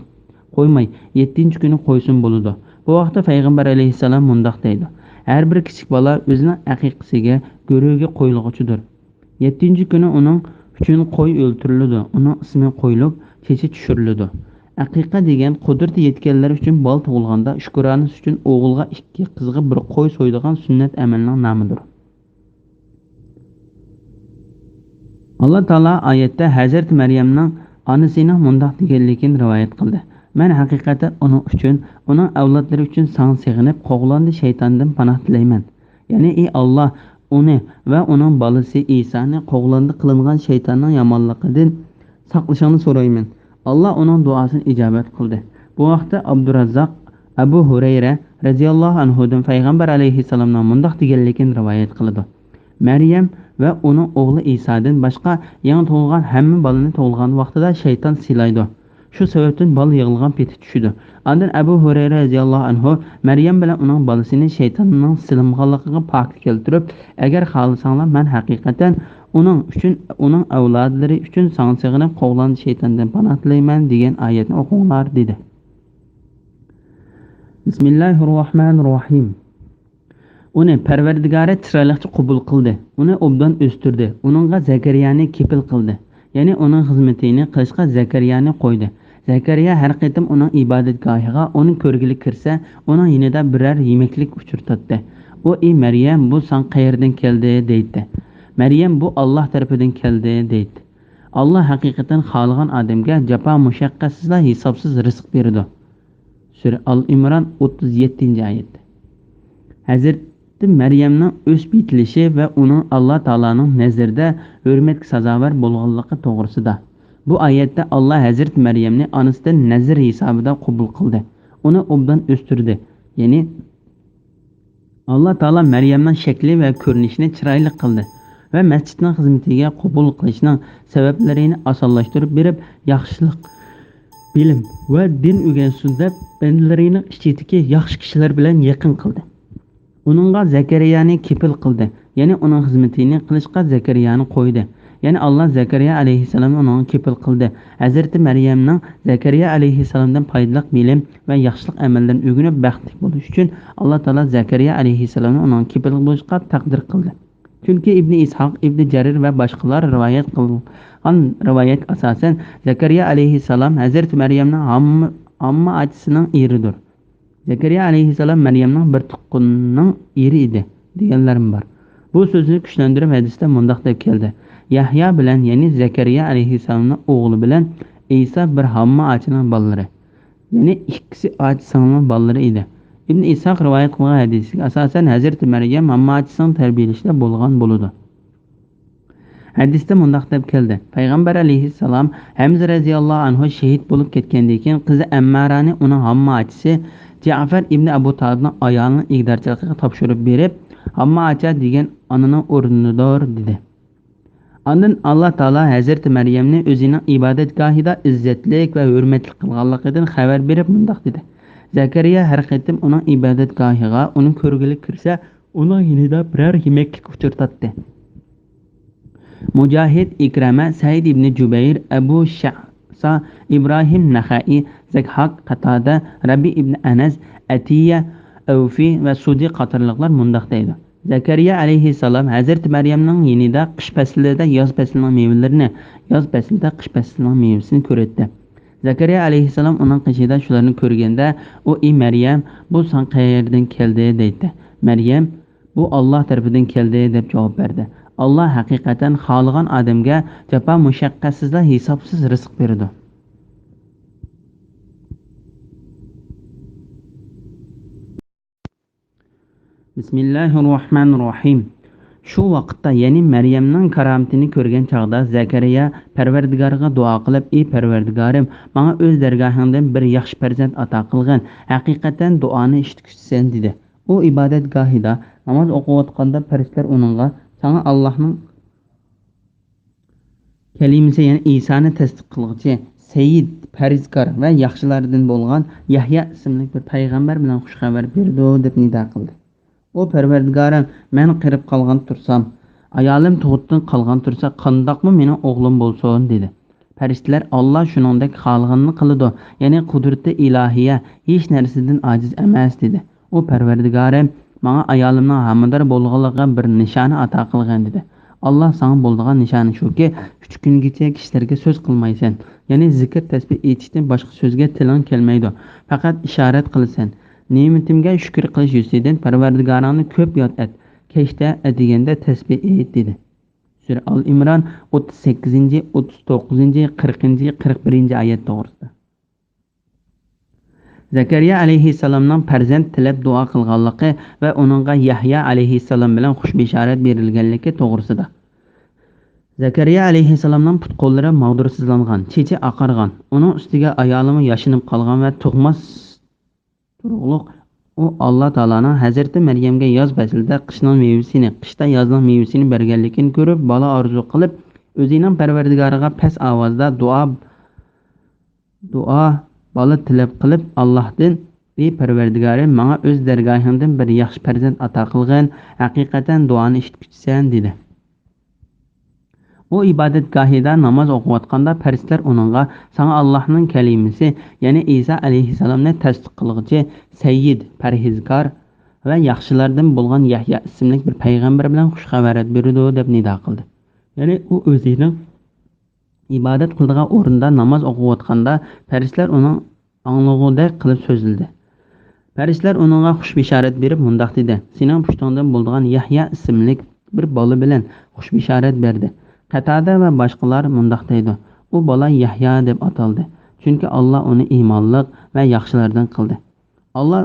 قويماي، يەتتىنچى كۈنى قويسىمۇ بولىدۇ. بۇ ھەقتە پەيغەمبەر ئەلەيھىسسالام مۇنداق دەيدۇ: ھەر بىر كىچىك بالا ئۆزىنىڭ ئەقىقىسىگە، گۆرۈگە قويۇلغۇچىدۇر. يەتتىنچى كۈنى ئۇنىڭ ئۈچۈن قوي ئۆلتۈرۈلىدۇ، ئۇنىڭ ئىسمى قويۇلۇپ، چېچى چۈشۈرۈلىدۇ. ئەقىقە دېگەن قۇدرىتى يەتكەنلەر ئۈچۈن بالا تۇغۇلغاندا شۈكرانىسى ئۈچۈن ئوغۇلغا ئىككى، قىزغا بىر قوي سويىدىغان سۈننەت ئەمەلنىڭ نامىدۇر. ئاللا تائالا ئايەتتە ھەزرىتى مەريەمنىڭ ئانىسىنىڭ مۇنداق دېگەنلىكىنى رىۋايەت قىلدى: مەن ھەقىقەتەن ئۇنىڭ ئۈچۈن، ئۇنىڭ ئەۋلادلىرى ئۈچۈن ساڭا سېغىنىپ، قوغلاندى شەيتاندىن پاناھ تىلەيمەن. يەنى، ئى ئاللا، ئۇنى ۋە ئۇنىڭ بالىسى ئىسانى قوغلاندى قىلىنغان شەيتاننىڭ يامانلىقىدىن ساقلىشىڭنى سورايمەن. ئاللا ئۇنىڭ دۇئاسىنى ئىجابەت قىلدى. بۇ ھەقتە ئابدۇراززاق ئەبۇ ھۇرەيرە رەزىياللاھۇ ئەنھۇدىن پەيغەمبەر ئەلەيھىسسالامنىڭ مۇنداق دېگەنلىكىنى رىۋايەت قىلىدۇ: مەريەم ۋە ئۇنىڭ ئوغلى ئىسادىن باشقا يېڭى تۇغۇلغان ھەممە بالىنى تۇغۇلغان ۋاقتىدا شەيتان سىلايدۇ. شۇ سەۋەبتىن بالا يىغلىغان پېتى چۈشىدۇ. ئاندىن ئەبۇ ھۇرەيرە رەزىياللاھۇ ئەنھۇ مەريەم بىلەن ئۇنىڭ بالىسىنى شەيتاننىڭ سىلىمىغانلىقىغا پاكىت كەلتۈرۈپ، ئەگەر خالىساڭلار، مەن ھەقىقەتەن ئۇنىڭ ئۈچۈن، ئۇنىڭ ئەۋلادلىرى ئۈچۈن ساڭا سېغىنىپ، قوغلاندى شەيتاندىن پاناھ تىلەيمەن دېگەن ئايەتنى ئوقۇڭلار، دېدى. بىسمىللاھىررەھمانىررەھىم. ئۇنى پەرۋەردىگارى چىرايلىقچە قوبۇل قىلدى، ئۇنى ئوبدان ئۆستۈردى، ئۇنىڭغا زەكەرىيانى كېپىل قىلدى، يەنى ئۇنىڭ خىزمىتىنى قىلىشقا زەكەرىيانى قويدى. زەكەرىيا ھەر قېتىم ئۇنىڭ ئىبادەتگاھىغا ئۇنى كۆرگىلى كىرسە، ئۇنىڭ يېنىدا بىرەر يېمەكلىك ئۇچرىتاتتى. ئۇ: ئى مەريەم، بۇ ساڭا قەيەردىن كەلدى؟ دەيتتى. مەريەم: بۇ ئاللا تەرىپىدىن كەلدى، دەيتتى. ئاللا ھەقىقەتەن خالىغان ئادەمگە جاپا مۇشەققەتسىزلا ھېسابسىز رىزىق بېرىدۇ. سۈرە ئال ئىمران، ئوتتۇز يەتتىنچى ئايەت. ھەزرىتى مەريەمنىڭ ئۆسۈپ يېتىلىشى ۋە ئۇنىڭ ئاللا تائالانىڭ نەزىرىدە ھۆرمەتكە سازاۋەر بولغانلىقى توغرىسىدا. بۇ ئايەتتە ئاللا ھەزرىتى مەريەمنى ئانىسىدىن نەزىر ھېسابىدا قوبۇل قىلدى. ئۇنى ئوبدان ئۆستۈردى. يەنى، ئاللا تائالا مەريەمنىڭ شەكلى ۋە كۆرۈنۈشىنى چىرايلىق قىلدى ۋە مەسچىتنىڭ خىزمىتىگە قوبۇل قىلىشنىڭ سەۋەبلىرىنى ئاسانلاشتۇرۇپ بېرىپ، ياخشىلىق، بىلىم ۋە دىن ئۆگەنسۇن دەپ، بەندىلىرىنىڭ ئىچىدىكى ياخشى كىشىلەر بىلەن يېقىن قىلدى. ئۇنىڭغا زەكەرىيانى كېپىل قىلدى، يەنى ئۇنىڭ خىزمىتىنى قىلىشقا زەكەرىيانى قويدى. يەنى ئاللا زەكەرىيا ئەلەيھىسسالامنى ئۇنىڭغا كېپىل قىلدى. ھەزرىتى مەريەمنىڭ زەكەرىيا ئەلەيھىسسالامدىن پايدىلىق بىلىم ۋە ياخشىلىق ئەمەللەرنى ئۆگىنىپ بەختلىك بولۇشى ئۈچۈن، ئاللا تائالا زەكەرىيا ئەلەيھىسسالامنى ئۇنىڭغا كېپىل بولۇشقا تەقدىر قىلدى. چۈنكى ئىبنى ئىسھاق، ئىبنى جەرىر ۋە باشقىلار رىۋايەت قىلغان رىۋايەتكە ئاساسەن، زەكەرىيا ئەلەيھىسسالام ھەزرىتى مەريەمنىڭ ھامما، ھامما ئاچىسىنىڭ ئېرىدۇر. زەكەرىيا ئەلەيھىسسالام مەريەمنىڭ بىر تۇغقىنىنىڭ ئېرى ئىدى، دېگەنلەرمۇ بار. بۇ سۆزنى كۈچلەندۈرۈپ ھەدىستە مۇنداق دەپ كەلدى: يەھيا بىلەن، يەنى زەكەرىيا ئەلەيھىسسالامنىڭ ئوغلى بىلەن ئەيسا بىر ھامما ئاچىنىڭ بالىلىرى، يەنى ئىككىسى ئاچا سىڭىلنىڭ بالىلىرى ئىدى. ئىبن ئىسھاق رىۋايەت قىلغان ھەدىسىگە ئاساسەن، ھەزرىتى مەريەم ھامما ئاچىسىنىڭ تەربىيەلىشىدە بولغان بولىدۇ. ھەدىستە مۇنداق دەپ كەلدى: پەيغەمبەر ئەلەيھىسسالام ھەمزە رەزىياللاھۇ ئەنھۇ شېھىت بولۇپ كەتكەندىن كېيىن، قىزى ئەممارانى ئۇنىڭ ھامما ئاچىسى جەئفەر ئىبنى ئەبۇ تالىپنىڭ ئايالىنىڭ ئىگىدارچىلىقىغا تاپشۇرۇپ بېرىپ، ھامما ئاچا دېگەن ئانىنىڭ ئورنىدۇر، دېدى. ئاندىن ئاللا تائالا ھەزرىتى مەريەمنى ئۆزىنىڭ ئىبادەتگاھىدا ئىززەتلىك ۋە ھۆرمەتلىك قىلغانلىقىدىن خەۋەر بېرىپ مۇنداق دېدى: زەكەرىيا ھەر قېتىم ئۇنىڭ ئىبادەتگاھىغا ئۇنى كۆرگىلى كىرسە، ئۇنىڭ يېنىدا بىرەر يېمەكلىك ئۇچرىتاتتى. مۇجاھىد، ئىكرەمە، سەئىد ئىبنى جۇبەير، ئەبۇ شەئسا، ئىبراھىم نەخەئى، زەكھاك، قاتادە، رەبى ئىبنى ئەنەس، ئەتىيە، ئەۋفى ۋە سۇدى قاتارلىقلار مۇنداق دەيدۇ: زەكەرىيا ئەلەيھىسسالام ھەزرىتى مەريەمنىڭ يېنىدا قىش پەسلىدە ياز پەسلىنىڭ مېۋىلىرىنى، ياز پەسلىدە قىش پەسلىنىڭ مېۋىسىنى كۆرەتتى. زەكەرىيا ئەلەيھىسسالام ئۇنىڭ قېشىدا شۇلارنى كۆرگەندە، ئۇ: «ئى مەريەم، بۇ ساڭا قەيەردىن كەلدى؟» دەيتتى. مەريەم: «بۇ ئاللا تەرىپىدىن كەلدى» دەپ جاۋاب بەردى. ئاللا ھەقىقەتەن خالىغان ئادەمگە جاپا مۇشەققەتسىزلا ھېسابسىز رىزىق بېرىدۇ. بىسمىللاھىررەھمانىررەھىم. شۇ ۋاقىتتا، يەنى مەريەمنىڭ كارامىتىنى كۆرگەن چاغدا زەكەرىيا پەرۋەردىگارىغا دۇئا قىلىپ: «ئى پەرۋەردىگارىم، ماڭا ئۆز دەرگاھىڭدىن بىر ياخشى پەرزەنت ئاتا قىلغىن، ھەقىقەتەن دۇئانى ئىشىتكۈچىسەن» دېدى. ئۇ ئىبادەتگاھىدا ناماز ئوقۇۋاتقاندا پەرىشتىلەر ئۇنىڭغا: «ساڭا ئاللاھنىڭ كەلىمىسى، يەنى ئىسانى تەستىق قىلغۇچى، سەييىد، پەرھىزكار ۋە ياخشىلاردىن بولغان يەھيا ئىسىملىك بىر پەيغەمبەر بىلەن خۇش خەۋەر بېرىدۇ» دەپ نىدا قىلدى. ئۇ پەرۋەردىگارىم، مەن قېرىپ قالغان تۇرسام، ئايالىم تۇغۇتتىن قالغان تۇرسا، قانداقمۇ مېنىڭ ئوغلۇم بولسۇن؟ دېدى. پەرىشتىلەر، ئاللا شۇنىڭدەك خالىغىنىنى قىلىدۇ، يەنى قۇدرىتى ئىلاھىيە ھېچ نەرسىدىن ئاجىز ئەمەس، دېدى. ئۇ پەرۋەردىگارىم، ماڭا ئايالىمنىڭ ھامىلىدار بولغانلىقىغا بىر نىشانە ئاتا قىلغىن، دېدى. ئاللا ساڭا بولىدىغان نىشانە شۇكى، ئۈچ كۈنگىچە كىشىلەرگە سۆز قىلمايسەن، يەنى زىكىر تەسبىھ ئېيتىشتىن باشقا سۆزگە تىلىڭ كەلمەيدۇ، پەقەت ئىشارەت قىلىسەن. نېمىتىمگە شۈكۈر قىلىش يۈزىسىدىن پەرۋەردىگارىڭنى كۆپ ياد ئەت، كەچتە ئەتىگەندە تەسبىھ ئېيت، دېدى. سۈرە ئال ئىمران، ئوتتۇز سەككىزىنچى، ئوتتۇز توققۇزىنچى، قىرىقىنچى، قىرىق بىرىنچى ئايەت توغرىسىدا. زەكەرىيا ئەلەيھىسسالامنىڭ پەرزەنت تىلەپ دۇئا قىلغانلىقى ۋە ئۇنىڭغا يەھيا ئەلەيھىسسالام بىلەن خۇش بېشارەت بېرىلگەنلىكى توغرىسىدا. زەكەرىيا ئەلەيھىسسالامنىڭ پۇت-قوللىرى ماغدۇرسىزلانغان، چېچى ئاقارغان، ئۇنىڭ ئۈستىگە ئايالىمۇ ياشىنىپ قالغان ۋە تۇغماس تۇرۇقلۇق. ئۇ ئاللا تائالانىڭ ھەزرىتى مەريەمگە ياز پەسلىدە قىشنىڭ مېۋىسىنى، قىشتا يازنىڭ مېۋىسىنى بەرگەنلىكىنى كۆرۈپ، بالا ئارزۇ قىلىپ، ئۆزىنىڭ پەرۋەردىگارىغا پەس ئاۋازدا دۇئا، دۇئا، بالا تىلەپ قىلىپ، ئاللاھتىن: «ئى پەرۋەردىگارىم، ماڭا ئۆز دەرگاھىڭدىن بىر ياخشى پەرزەنت ئاتا قىلغىن، ھەقىقەتەن دۇئانى ئىشىتكۈچىسەن» دېدى. ئۇ ئىبادەتگاھىدا ناماز ئوقۇۋاتقاندا پەرىشتىلەر ئۇنىڭغا ساڭا ئاللاھنىڭ كەلىمىسى، يەنى ئىسا ئەلەيھىسسالامنى تەستىق قىلغۇچى سەييىد، پەرھىزكار ۋە ياخشىلاردىن بولغان يەھيا ئىسىملىك بىر پەيغەمبەر بىلەن خۇش خەۋەر بېرىدۇ دەپ نىدا قىلدى. يەنى ئۇ ئۆزىنىڭ ئىبادەت قىلىدىغان ئورنىدا ناماز ئوقۇۋاتقاندا پەرىشتىلەر ئۇنىڭ ئاڭلىغۇدەك قىلىپ سۆزلىدى. پەرىشتىلەر ئۇنىڭغا خۇش بېشارەت بېرىپ مۇنداق دېدى: «سېنىڭ پۇشتۇڭدىن بولىدىغان يەھيا ئىسىملىك بىر بالا بىلەن خۇش بېشارەت بەردى.» قەتادە ۋە باشقىلار مۇنداق دەيدۇ: «ئۇ بالا يەھيا دەپ ئاتالدى، چۈنكى ئاللا ئۇنى ئىمانلىق ۋە ياخشىلاردىن قىلدى.» ئاللا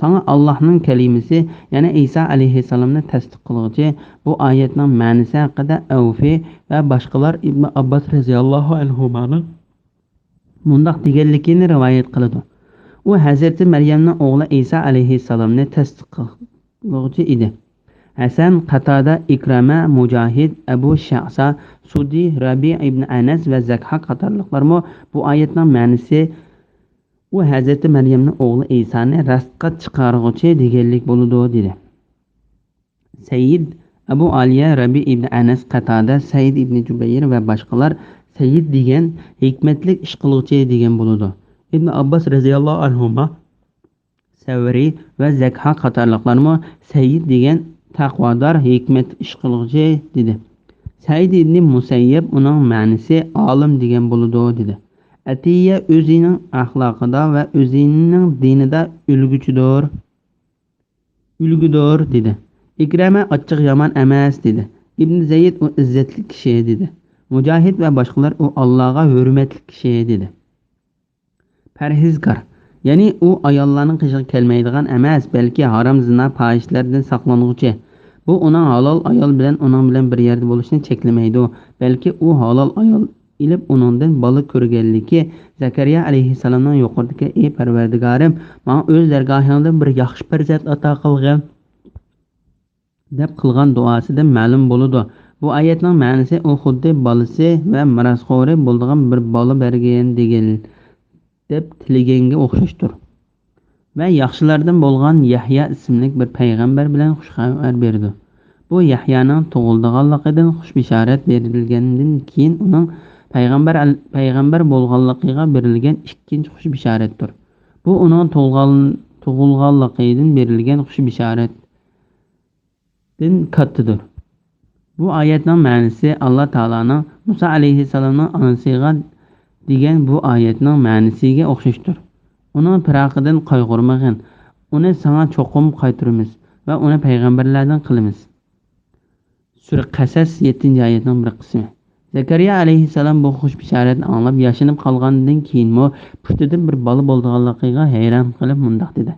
ساڭا ئاللاھنىڭ كەلىمىسى، يەنى ئىسا ئەلەيھىسسالامنى تەستىق قىلغۇچى، بۇ ئايەتنىڭ مەنىسى ھەققىدە ئەۋفى ۋە باشقىلار ئىبنى ئابباس رەزىياللاھۇ ئەنھۇمانىڭ مۇنداق دېگەنلىكىنى رىۋايەت قىلىدۇ: ئۇ ھەزرىتى مەريەمنىڭ ئوغلى ئىسا ئەلەيھىسسالامنى تەستىق قىلغۇچى ئىدى. ھەسەن، قاتادە، ئىكرامە، مۇجاھىد، ئەبۇ شەئسا، سۇدى، رەبىئ ئىبن ئەنەس ۋە زەكھاك قاتارلىقلارمۇ بۇ ئايەتنىڭ مەنىسى، ئۇ ھەزرىتى مەريەمنىڭ ئوغلى ئىسانى راستقا چىقارغۇچى دېگەنلىك بولىدۇ، دېدى. سەييىد، ئەبۇ ئالىيە، رەبىئ ئىبن ئەنەس، قاتادە، سەئىد ئىبن جۇبەير ۋە باشقىلار سەييىد دېگەن ھېكمەتلىك ئىش قىلغۇچى دېگەن بولىدۇ. ئىبن ئابباس رەزىياللاھۇ ئەنھۇما، سەۋرى ۋە زەكھاك قاتارلىقلارمۇ سەييىد دېگەن تەقۋادار، ھېكمەتلىك ئىش قىلغۇچى دېدى. سەئىد ئىبنى مۇسەييەب ئۇنىڭ مەنىسى ئالىم دېگەن بولىدۇ، دېدى. ئەتىيە ئۆزىنىڭ ئەخلاقىدا ۋە ئۆزىنىڭ دىنىدا ئۈلگىچىدۇر، ئۈلگىدۇر، دېدى. ئىكرەمە ئاچچىق يامان ئەمەس، دېدى. ئىبن زەيد ئۇ ئىززەتلىك كىشى، دېدى. مۇجاھىد ۋە باشقىلار ئۇ ئاللاغا ھۆرمەتلىك كىشى، دېدى. پەرھىزكار، يەنى ئۇ ئاياللارنىڭ قېشىغا كەلمەيدىغان ئەمەس، بەلكى ھارام زىنا پاھىشىلەردىن ساقلانغۇچى. بۇ ئۇنىڭ ھالال ئايال بىلەن ئۇنىڭ بىلەن بىر يەردە بولۇشنى چەكلىمەيدۇ، بەلكى ئۇ ھالال ئايال ئېلىپ ئۇنىڭدىن بالا كۆرگەنلىكى، زەكەرىيا ئەلەيھىسسالامنىڭ يۇقىرىدىكى: «ئى پەرۋەردىگارىم، ماڭا ئۆز دەرگاھىڭدىن بىر ياخشى پەرزەنت ئاتا قىلغىن» دەپ قىلغان دۇئاسىدىن مەلۇم بولىدۇ. بۇ ئايەتنىڭ مەنىسى، ئۇ خۇددى بالىسى ۋە مىراسخورى بولىدىغان بىر بالا بەرگەن دېگەن، دەپ تىلىگەنگە ئوخشاشتۇر. ۋە ياخشىلاردىن بولغان يەھيا ئىسىملىك بىر پەيغەمبەر بىلەن خۇش خەۋەر بېرىدۇ. بۇ يەھيانىڭ تۇغۇلىدىغانلىقىدىن خۇش بېشارەت بېرىلگەندىن كېيىن ئۇنىڭ پەيغەمبەر، پەيغەمبەر بولغانلىقىغا بېرىلگەن ئىككىنچى خۇش بېشارەتتۇر. بۇ ئۇنىڭ تۇغۇلغان، تۇغۇلغانلىقىدىن بېرىلگەن خۇش بېشارەت دىن كاتتىدۇر. بۇ ئايەتنىڭ مەنىسى ئاللا تائالانىڭ مۇسا ئەلەيھىسسالامنىڭ ئانىسىغا دېگەن بۇ ئايەتنىڭ مەنىسىگە ئوخشاشتۇر. ئۇنىڭ پىراقىدىن قايغۇرمىغىن، ئۇنى ساڭا چوقۇم قايتۇرىمىز ۋە ئۇنى پەيغەمبەرلەردىن قىلىمىز. سۈرە قەسەس، يەتتىنچى ئايەتنىڭ بىر قىسمى. زەكەرىيا ئەلەيھىسسالام بۇ خۇش بېشارەتنى ئاڭلاپ، ياشىنىپ قالغاندىن كېيىنمۇ پۇتىدىن بىر بالا بولىدىغانلىقىغا ھەيران قېلىپ مۇنداق دېدى: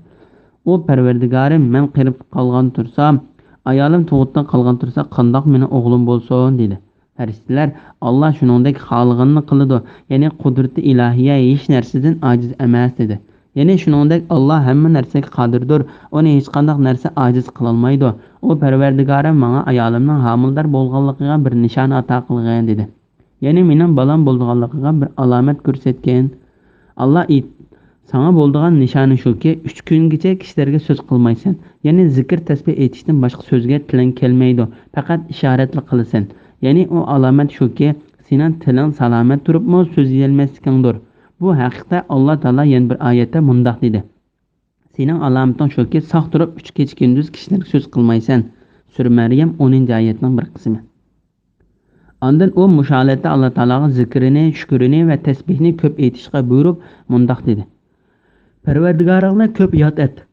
«ئۇ پەرۋەردىگارىم، مەن قېرىپ قالغان تۇرسام، ئايالىم تۇغۇتتا قالغان تۇرسا، قانداق مېنىڭ ئوغلۇم بولسۇن؟» دېدى. پەرىشتىلەر: «ئاللا شۇنىڭدەك خالىغىنىنى قىلىدۇ، يەنى قۇدرىتى ئىلاھىيە ھېچ نەرسىدىن ئاجىز ئەمەس» دېدى. يەنى شۇنىڭدەك، ئاللا ھەممە نەرسىگە قادىردۇر، ئۇنى ھېچقانداق نەرسە ئاجىز قىلالمايدۇ. ئۇ پەرۋەردىگارىم، ماڭا ئايالىمنىڭ ھامىلىدار بولغانلىقىغا بىر نىشان ئاتا قىلغىن، دېدى. يەنى مېنىڭ بالام بولىدىغانلىقىغا بىر ئالامەت كۆرسەتكىن. ئاللا ئېيت، ساڭا بولىدىغان نىشانى شۇكى، ئۈچ كۈنگىچە كىشىلەرگە سۆز قىلمايسەن. يەنى زىكىر تەسبىھ ئېيتىشتىن باشقا سۆزگە تىلىڭ كەلمەيدۇ، پەقەت ئىشارەتلا قىلىسەن. يەنى ئۇ ئالامەت شۇكى، سېنىڭ تىلىڭ سالامەت تۇرۇپمۇ سۆزلىيەلمەسلىكىڭدۇر. بۇ ھەقىقەتتە ئاللا تائالا يەنە بىر ئايەتتە مۇنداق دېدى: «سېنىڭ ئالامىتىڭ شۇكى، ساق تۇرۇپ ئۈچ كېچە كۈندۈز كىشىلەرگە سۆز قىلمايسەن.» سۈرە مەريەم، ئونىنچى ئايەتنىڭ بىر قىسمى. ئاندىن ئۇ مۇشۇ ھالەتتە ئاللا تائالاغا زىكرىنى، شۈكرىنى ۋە تەسبىھنى كۆپ ئېيتىشقا بۇيرۇپ مۇنداق دېدى: «پەرۋەردىگارىڭنى كۆپ ياد ئەت.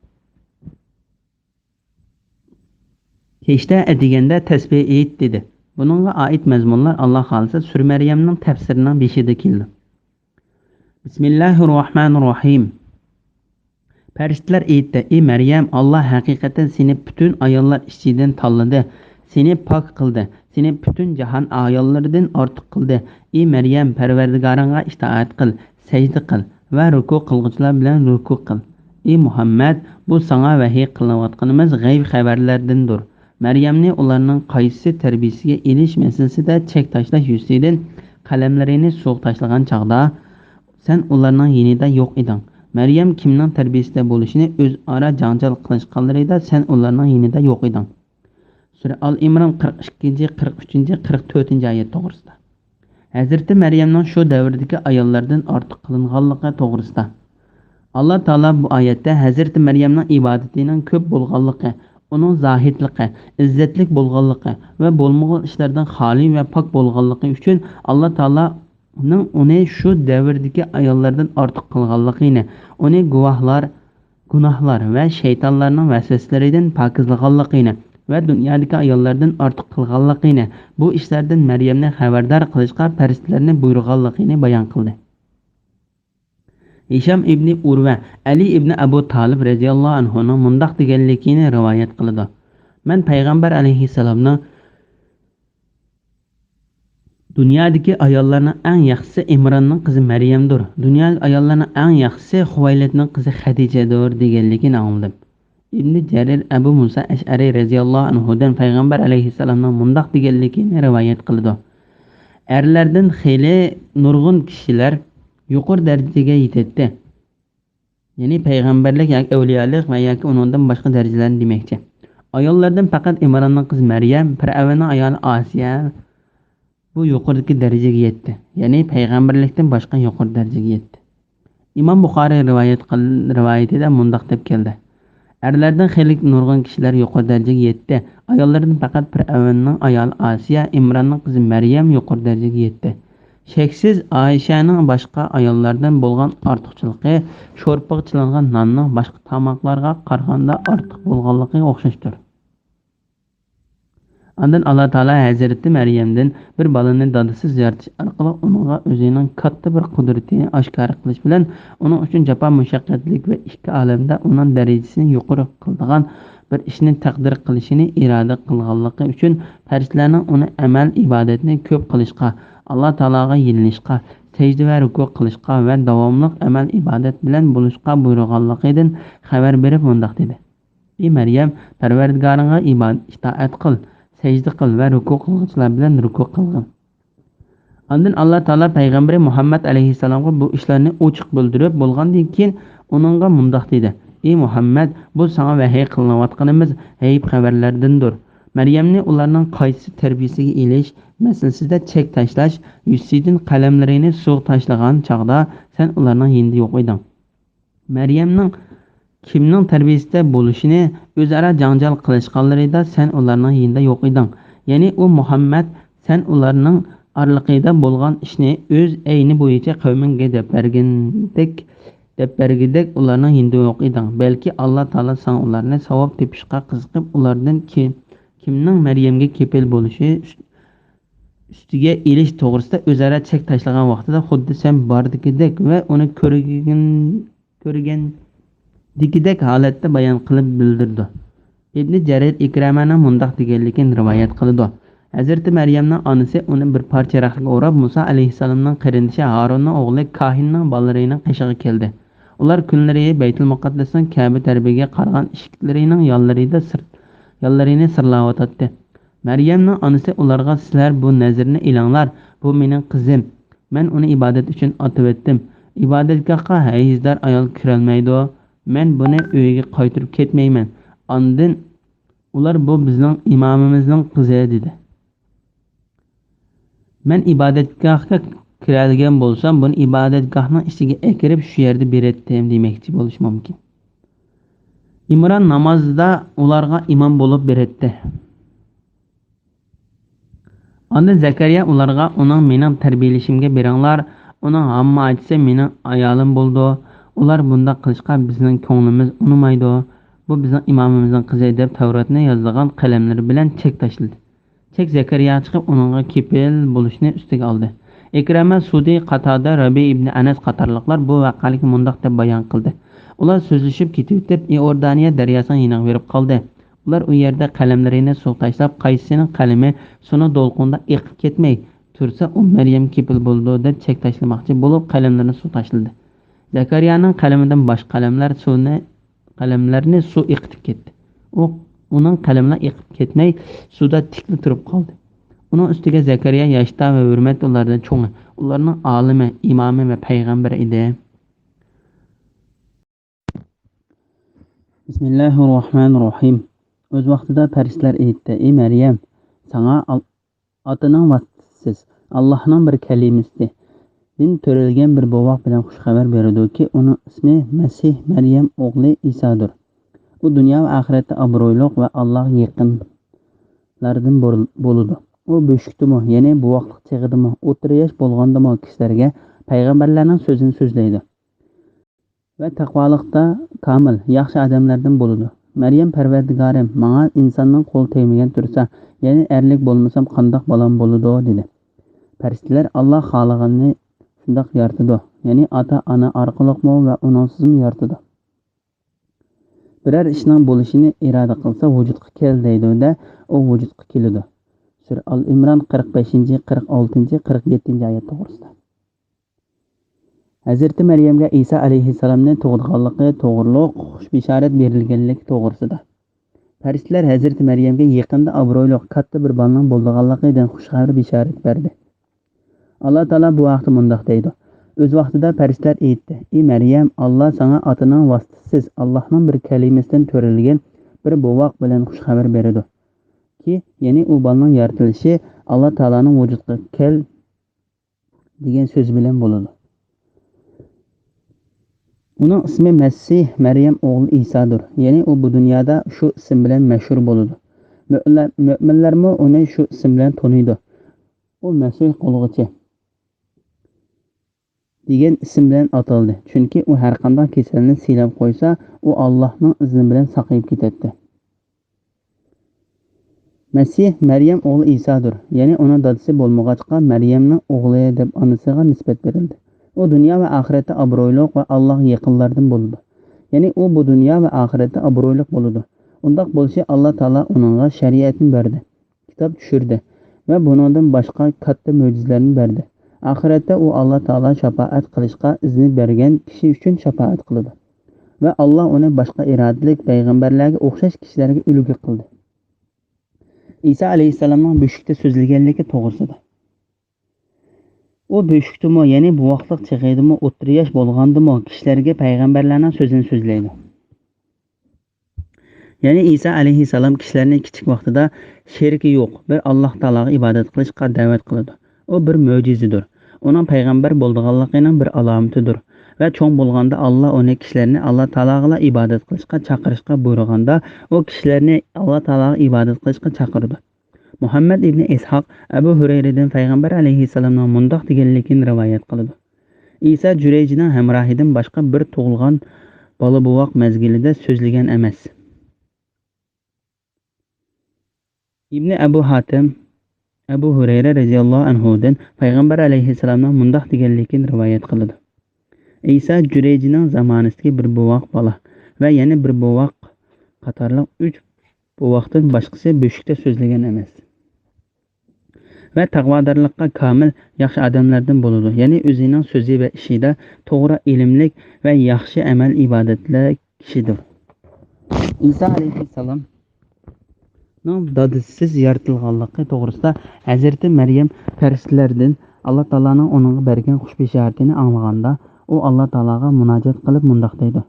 كەچتە ئەتىگەندە تەسبىھ ئېيت» دېدى. بۇنىڭغا ئائىت مەزمۇنلار، ئاللا خالىسا، سۈرە مەريەمنىڭ تەپسىرىنىڭ بېشىدا كېلىدۇ. بىسمىللاھىررەھمانىررەھىم. پەرىشتىلەر ئېيتتى: «ئى مەريەم، ئاللا ھەقىقەتەن سېنى پۈتۈن ئاياللار ئىچىدىن تاللىدى، سېنى پاك قىلدى، سېنى پۈتۈن جاھان ئاياللىرىدىن ئارتۇق قىلدى. ئى مەريەم، پەرۋەردىگارىڭغا ئىتائەت قىل، سەجدە قىل ۋە رۇكۇ قىلغۇچىلار بىلەن رۇكۇ قىل. ئى مۇھەممەد، بۇ ساڭا ۋەھىي قىلىنىۋاتقىنىمىز غەيب خەۋەرلەردىندۇر.» مەريەمنى ئۇلارنىڭ قايسىسى تەربىيىسىگە ئېلىش مەسىلىسىدە چەك تاشلاش يۈزىسىدىن قەلەملىرىنى سۇغا تاشلىغان چاغدا، سەن ئۇلارنىڭ يېنىدا يوق ئىدىڭ. مەريەم كىمنىڭ تەربىيىسىدە بولۇشىنى ئۆزئارا جاڭجال قىلىشقانلىرىدا سەن ئۇلارنىڭ يېنىدا يوق ئىدىڭ. سۈرە ئال ئىمران، قىرىق ئىككىنچى، قىرىق ئۈچىنچى، قىرىق تۆتىنچى ئايەت توغرىسىدا. ھەزرىتى مەريەمنىڭ شۇ دەۋردىكى ئاياللاردىن ئارتۇق قىلىنغانلىقى توغرىسىدا. ئاللا تائالا بۇ ئايەتتە ھەزرىتى مەريەمنىڭ ئىبادىتىنىڭ كۆپ بولغانلىقى، ئۇنىڭ زاھىدلىقى، ئىززەتلىك بولغانلىقى ۋە بولمىغۇر ئىشلاردىن خالىي ۋە پاك بولغانلىقى ئۈچۈن ئاللا تائالانىڭ ئۇنى شۇ دەۋردىكى ئاياللاردىن ئارتۇق قىلغانلىقىنى، ئۇنى گۇۋاھلار، گۇناھلار ۋە شەيتانلارنىڭ ۋەسۋەسىلىرىدىن پاكىزلىغانلىقىنى ۋە دۇنيادىكى ئاياللاردىن ئارتۇق قىلغانلىقىنى، بۇ ئىشلاردىن مەريەمنى خەۋەردار قىلىشقا پەرىشتىلەرنى بۇيرۇغانلىقىنى بايان قىلدى. ھىشام ئىبنى ئۇرۋە ئەلى ئىبنى ئەبۇ تالىپ رەزىياللاھۇ ئەنھۇنىڭ مۇنداق دېگەنلىكىنى رىۋايەت قىلىدۇ: مەن پەيغەمبەر ئەلەيھىسسالامنىڭ «دۇنيادىكى ئاياللارنىڭ ئەڭ ياخشىسى ئىمراننىڭ قىزى مەريەمدۇر، دۇنيادىكى ئاياللارنىڭ ئەڭ ياخشىسى خۇۋەيلىدنىڭ قىزى خەدىجەدۇر» دېگەنلىكىنى ئاڭلىدىم. ئىبنى جەرىر ئەبۇ مۇسا ئەشئەرى رەزىياللاھۇ ئەنھۇدىن پەيغەمبەر ئەلەيھىسسالامنىڭ مۇنداق دېگەنلىكىنى رىۋايەت قىلىدۇ: ئەرلەردىن خېلى نۇرغۇن كىشىلەر يۇقىرى دەرىجىگە يېتەتتى. يەنى پەيغەمبەرلىك ياكى ئەۋلىيالىق ۋە ياكى ئۇنىڭدىن باشقا دەرىجىلەرنى دېمەكچى. ئاياللاردىن پەقەت ئىمراننىڭ قىزى مەريەم، پىرئەۋننىڭ ئايالى ئاسىيە بۇ يۇقىرىدىكى دەرىجىگە يەتتى. يەنى پەيغەمبەرلىكتىن باشقا يۇقىرى دەرىجىگە يەتتى. ئىمام بۇخارىي رىۋايەت قىل-، رىۋايىتىدە مۇنداق دەپ كەلدى: ئەرلەردىن خېلى نۇرغۇن كىشىلەر يۇقىرى دەرىجىگە يەتتى. ئاياللاردىن پەقەت پىرئەۋننىڭ ئايالى ئاسىيە، ئىمراننىڭ قىزى مەريەم يۇقىرى دەرىجىگە يەتتى. شەكسىز، ئائىشەنىڭ باشقا ئاياللاردىن بولغان ئارتۇقچىلىقى شورپىغا چىلانغان ناننىڭ باشقا تاماقلارغا قارىغاندا ئارتۇق بولغانلىقىغا ئوخشاشتۇر. ئاندىن ئاللا تائالا ھەزرىتى مەريەمدىن بىر بالىنى دادىسىز يارىتىش ئارقىلىق ئۇنىڭغا ئۆزىنىڭ كاتتا بىر قۇدرىتىنى ئاشكارا قىلىش بىلەن ئۇنىڭ ئۈچۈن جاپا مۇشەققەتلىك ۋە ئىككى ئالەمدە ئۇنىڭ دەرىجىسىنى يۇقىرى قىلىدىغان بىر ئىشنى تەقدىر قىلىشىنى ئىرادە قىلغانلىقى ئۈچۈن پەرىشتىلەرنىڭ ئۇنى ئەمەل ئىبادەتنى كۆپ قىلىشقا، ئاللا تائالاغا يېلىنىشقا، سەجدە ۋە رۇكۇ قىلىشقا ۋە داۋاملىق ئەمەل ئىبادەت بىلەن بولۇشقا بۇيرۇغانلىقىدىن خەۋەر بېرىپ مۇنداق دېدى: ئى مەريەم، پەرۋەردىگارىڭغا ئىبادەت، ئىتائەت قىل، سەجدە قىل ۋە رۇكۇ قىلغۇچىلار بىلەن رۇكۇ قىلغىن. ئاندىن ئاللا تائالا پەيغەمبىرى مۇھەممەد ئەلەيھىسسالامغا بۇ ئىشلارنى ئوچۇق بىلدۈرۈپ بولغاندىن كېيىن ئۇنىڭغا مۇنداق دېدى: ئى مۇھەممەد، بۇ ساڭا ۋەھىي قىلىنىۋاتقىنىمىز ھەيب خەۋەرلەردىندۇر. مەريەمنى ئۇلارنىڭ قايسى تەربىيىسىگە ئېلىش مەسىلىسىدە چەك تاشلاش يۈزىسىدىن قەلەملىرىنى سۇغا تاشلىغان چاغدا سەن ئۇلارنىڭ يېنىدا يوق ئىدىڭ. مەريەمنىڭ كىمنىڭ تەربىيىسىدە بولۇشىنى ئۆزئارا جاڭجال قىلىشقانلىرىدا سەن ئۇلارنىڭ يېنىدا يوق ئىدىڭ. يەنى ئۇ مۇھەممەد، سەن ئۇلارنىڭ ئارىلىقىدا بولغان ئىشنى ئۆز ئەينى بويىچە قەۋمىڭگە دەپ بەرگىنىدەك، دەپ بەرگۈدەك ئۇلارنىڭ يېنىدا يوق ئىدىڭ. بەلكى ئاللا تائالا ساڭا ئۇلارنى ساۋاب تېپىشقا قىزىقىپ، ئۇلاردىن كى-، كىمنىڭ مەريەمگە كېپىل بولۇشى ئۈستىگە ئېلىش توغرىسىدا ئۆزئارا چەك تاشلىغان ۋاقتىدا خۇددى سەن باردىكىدەك ۋە ئۇنى كۆرگەن، كۆرگەندىكىدەك ھالەتتە بايان قىلىپ بىلدۈردى. ئىبنى جەرىر ئىكرىمەنىڭ مۇنداق دېگەنلىكىنى رىۋايەت قىلىدۇ: ھەزرىتى مەريەمنىڭ ئانىسى ئۇنى بىر پارچە رەختكە ئوراپ، مۇسا ئەلەيھىسسالامنىڭ قېرىندىشى ھارۇننىڭ ئوغلى كاھىننىڭ بالىلىرىنىڭ قېشىغا كەلدى. ئۇلار كۈنلىرى بەيتۇل مۇقەددەسنىڭ كەبە تەرىپىگە قارىغان ئىشىكلىرىنىڭ يانلىرىدا سىر-، يانلىرىنى سىرلاۋاتاتتى. مەريەمنىڭ ئانىسى ئۇلارغا: سىلەر بۇ نەزىرنى ئېلىڭلار، بۇ مېنىڭ قىزىم. مەن ئۇنى ئىبادەت ئۈچۈن ئاتىۋەتتىم. ئىبادەتگاھقا ھەيزدار ئايال كىرەلمەيدۇ. مەن بۇنى ئۆيىگە قايتۇرۇپ كەتمەيمەن. ئاندىن ئۇلار: بۇ بىزنىڭ ئىمامىمىزنىڭ قىزى، دېدى. مەن ئىبادەتگاھقا كىرەلىگەن بولسام، بۇنى ئىبادەتگاھنىڭ ئىچىگە ئەكىرىپ، شۇ يەردە بېرەتتىم دېمەكچى بولۇشى مۇمكىن. ئىمران نامازدا ئۇلارغا ئىمام بولۇپ بېرەتتى. ئاندىن زەكەرىيا ئۇلارغا: ئۇنىڭ مېنىڭ تەربىيەلىشىمگە بېرىڭلار، ئۇنىڭ ھاممىئاچىسى مېنىڭ ئايالىم بولىدۇ. ئۇلار بۇنداق قىلىشقا بىزنىڭ كۆڭلىمىز ئۇنىمايدۇ. بۇ بىزنىڭ ئىمامىمىزنىڭ قىزى، دەپ تەۋراتنى يازىدىغان قەلەملىرى بىلەن چەك تاشلىدى. چەك زەكەرىياغا چىقىپ، ئۇنىڭغا كېپىل بولۇشنى ئۈستىگە ئالدى. ئىكرىمە، سۇدى، قاتادە، رەبىئى ئىبنى ئەنەس قاتارلىقلار بۇ ۋەقەلىكنى مۇنداق دەپ بايان قىلدى: ئۇلار سۆزلىشىپ كېتىۋېتىپ، ئىئوردانىيە دەرياسىنىڭ يېنىغا بېرىپ قالدى. ئۇلار ئۇ يەردە قەلەملىرىنى سۇغا تاشلاپ، قايسىسىنىڭ قەلىمى سۇنىڭ دولقۇنىدا ئېقىپ كەتمەي تۇرسا، ئۇ مەريەم كېپىل بولىدۇ، دەپ چەك تاشلىماقچى بولۇپ، قەلەملىرىنى سۇغا تاشلىدى. زەكەرىيانىڭ قەلىمىدىن باشقا قەلەملەر سۇنى قەلەملەرنى سۇ ئېقىتىپ كەتتى. ئۇ، ئۇنىڭ قەلىمىلا ئېقىپ كەتمەي، سۇدا تىكلا تۇرۇپ قالدى. ئۇنىڭ ئۈستىگە زەكەرىيا ياشتا ۋە ھۆرمەتتە ئۇلاردىن چوڭى، ئۇلارنىڭ ئالىمى، ئىمامى ۋە پەيغەمبىرى ئىدى. بىسمىللاھىررەھمانىررەھىم. ئۆز ۋاقتىدا پەرىشتىلەر ئېيتتى: ئى مەريەم، ساڭا ئال-، ئاتىنىڭ ۋاسىتىسىز، ئاللاھنىڭ بىر كەلىمىسى دىن تۆرەلگەن بىر بوۋاق بىلەن خۇش خەۋەر بېرىدۇكى، ئۇنىڭ ئىسمى مەسىھ مەريەم ئوغلى ئىسادۇر. ئۇ دۇنيا ۋە ئاخىرەتتە ئابرۇيلۇق ۋە ئاللاغا يېقىنلاردىن بول-، بولىدۇ. ئۇ بۆشۈكتىمۇ، يەنى بوۋاقلىق چېغىدىمۇ، ئوتتۇرا ياش بولغاندىمۇ كىشىلەرگە پەيغەمبەرلەرنىڭ سۆزىنى سۆزلەيدۇ. ۋە تەقۋالىقتا كامىل، ياخشى ئادەملەردىن بولىدۇ. مەريەم: پەرۋەردىگارىم، ماڭا ئىنساننىڭ قولى تەگمىگەن تۇرسا، يەنى ئەرلىك بولمىسام قانداق بالام بولىدۇ؟ دېدى. پەرىشتىلەر: ئاللا خالىغىنىنى شۇنداق يارىتىدۇ. يەنى ئاتا-ئانا ئارقىلىقمۇ ۋە ئۇنىڭسىزمۇ يارىتىدۇ. بىرەر ئىشنىڭ بولۇشىنى ئىرادە قىلسا، ۋۇجۇدقا كەل دەيدۇ-دە، ئۇ ۋۇجۇدقا كېلىدۇ. سۈرە ئال ئىمران قىرىق بەشىنچى، قىرىق ئالتىنچى، قىرىق يەتتىنچى ئايەت توغرىسىدا. ھەزرىتى مەريەمگە ئىسا ئەلەيھىسسالامنى تۇغىدىغانلىقى توغرۇلۇق خۇش بېشارەت بېرىلگەنلىكى توغرىسىدا. پەرىشتىلەر ھەزرىتى مەريەمگە يېقىندا ئابرۇيلۇق كاتتا بىر بالىنىڭ بولىدىغانلىقىدىن خۇش خەۋەر بېشارەت بەردى. ئاللا تائالا بۇ ھەقتە مۇنداق دەيدۇ: ئۆز ۋاقتىدا پەرىشتىلەر ئېيتتى: ئى مەريەم، ئاللا ساڭا ئاتىنىڭ ۋاسىتىسىز، ئاللانىڭ بىر كەلىمىسىدىن تۆرىلگەن بىر بوۋاق بىلەن خۇش خەۋەر بېرىدۇ. كى، يەنى ئۇ بالىنىڭ يارىتىلىشى ئاللا تائالانىڭ ۋۇجۇدقا كەل دېگەن سۆزى بىلەن بولىدۇ. ئۇنىڭ ئىسمى مەسىھ مەريەم ئوغلى ئىسادۇر. يەنى ئۇ بۇ دۇنيادا شۇ ئىسىم بىلەن مەشھۇر بولىدۇ. مۆمىنلەر، مۆمىنلەرمۇ ئۇنى شۇ ئىسىم بىلەن تونۇيدۇ. ئۇ مەسىھ قىلغۇچى دېگەن ئىسىم بىلەن ئاتالدى. چۈنكى ئۇ ھەرقانداق كېسەلنى سىيلاپ قويسا، ئۇ ئاللاھنىڭ ئىزنى بىلەن ساقىيىپ كېتەتتى. مەسىھ مەريەم ئوغلى ئىسادۇر. يەنى ئۇنىڭ دادىسى بولمىغاچقا، مەريەمنىڭ ئوغلى دەپ ئانىسىغا نىسبەت بېرىلدى. ئۇ دۇنيا ۋە ئاخىرەتتە ئابرۇيلۇق ۋە ئاللاھقا يېقىنلاردىن بولىدۇ. يەنى ئۇ بۇ دۇنيا ۋە ئاخىرەتتە ئابرۇيلۇق بولىدۇ. ئۇنداق بولۇشى ئاللا تائالا ئۇنىڭغا شەرىئەتنى بەردى، كىتاب چۈشۈردى ۋە بۇنىڭدىن باشقا كاتتا مۆجىزىلەرنى بەردى. ئاخىرەتتە ئۇ ئاللا تائالا شاپائەت قىلىشقا ئىزنى بەرگەن كىشى ئۈچۈن شاپائەت قىلىدۇ. ۋە ئاللا ئۇنى باشقا ئىرادىلىك پەيغەمبەرلەرگە ئوخشاش كىشىلەرگە ئۈلگە قىلدى. ئىسا ئەلەيھىسسالامنىڭ بۆشۈكتە سۆزلىگەنلىكى توغرىسىدا. ئۇ بۆشۈكتىمۇ، يەنى بوۋاقلىق چېغىدىمۇ، ئوتتۇرا ياش بولغاندىمۇ كىشىلەرگە پەيغەمبەرلەرنىڭ سۆزىنى سۆزلەيدۇ. يەنى ئىسا ئەلەيھىسسالام كىشىلەرنى كىچىك ۋاقتىدا شېرىكى يوق بىر ئاللا تائالاغا ئىبادەت قىلىشقا دەۋەت قىلىدۇ. ئۇ بىر مۆجىزىدۇر. ئۇنىڭ پەيغەمبەر بولىدىغانلىقىنىڭ بىر ئالامىتىدۇر. ۋە چوڭ بولغاندا ئاللا ئۇنى كىشىلەرنى ئاللا تائالاغىلا ئىبادەت قىلىشقا چاقىرىشقا بۇيرۇغاندا، ئۇ كىشىلەرنى ئاللا تائالاغا ئىبادەت قىلىشقا چاقىرىدۇ. مۇھەممەد ئىبنى ئىسھاق ئەبۇ ھۇرەيرىدىن پەيغەمبەر ئەلەيھىسسالامنىڭ مۇنداق دېگەنلىكىنى رىۋايەت قىلىدۇ: ئىسا جۈرەيجنىڭ ھەمراھىدىن باشقا بىر تۇغۇلغان بالا بوۋاق مەزگىلىدە سۆزلىگەن ئەمەس. ئىبنى ئەبۇ ھاتىم ئەبۇ ھۇرەيرە رەزىياللاھۇ ئەنھۇدىن پەيغەمبەر ئەلەيھىسسالامنىڭ مۇنداق دېگەنلىكىنى رىۋايەت قىلىدۇ: ئىسا جۈرەيجنىڭ زامانىسىدىكى بىر بوۋاق بالا ۋە يەنە بىر بوۋاق قاتارلىق ئۈچ بوۋاقتىن باشقىسى بۆشۈكتە سۆزلىگەن ئەمەس. ۋە تەقۋادارلىققا كامىل ياخشى ئادەملەردىن بولىدۇ. يەنى ئۆزىنىڭ سۆزى ۋە ئىشىدا توغرا، ئىلىملىك ۋە ياخشى ئەمەل ئىبادەتلىك كىشىدۇر. ئىسا ئەلەيھىسسالامنىڭ دادىسىز يارىتىلغانلىقى توغرىسىدا ھەزرىتى مەريەم پەرىشتىلەردىن ئاللا تائالانىڭ ئۇنىڭغا بەرگەن خۇش بېشارىتىنى ئاڭلىغاندا، ئۇ ئاللا تائالاغا مۇناجات قىلىپ مۇنداق دەيدۇ: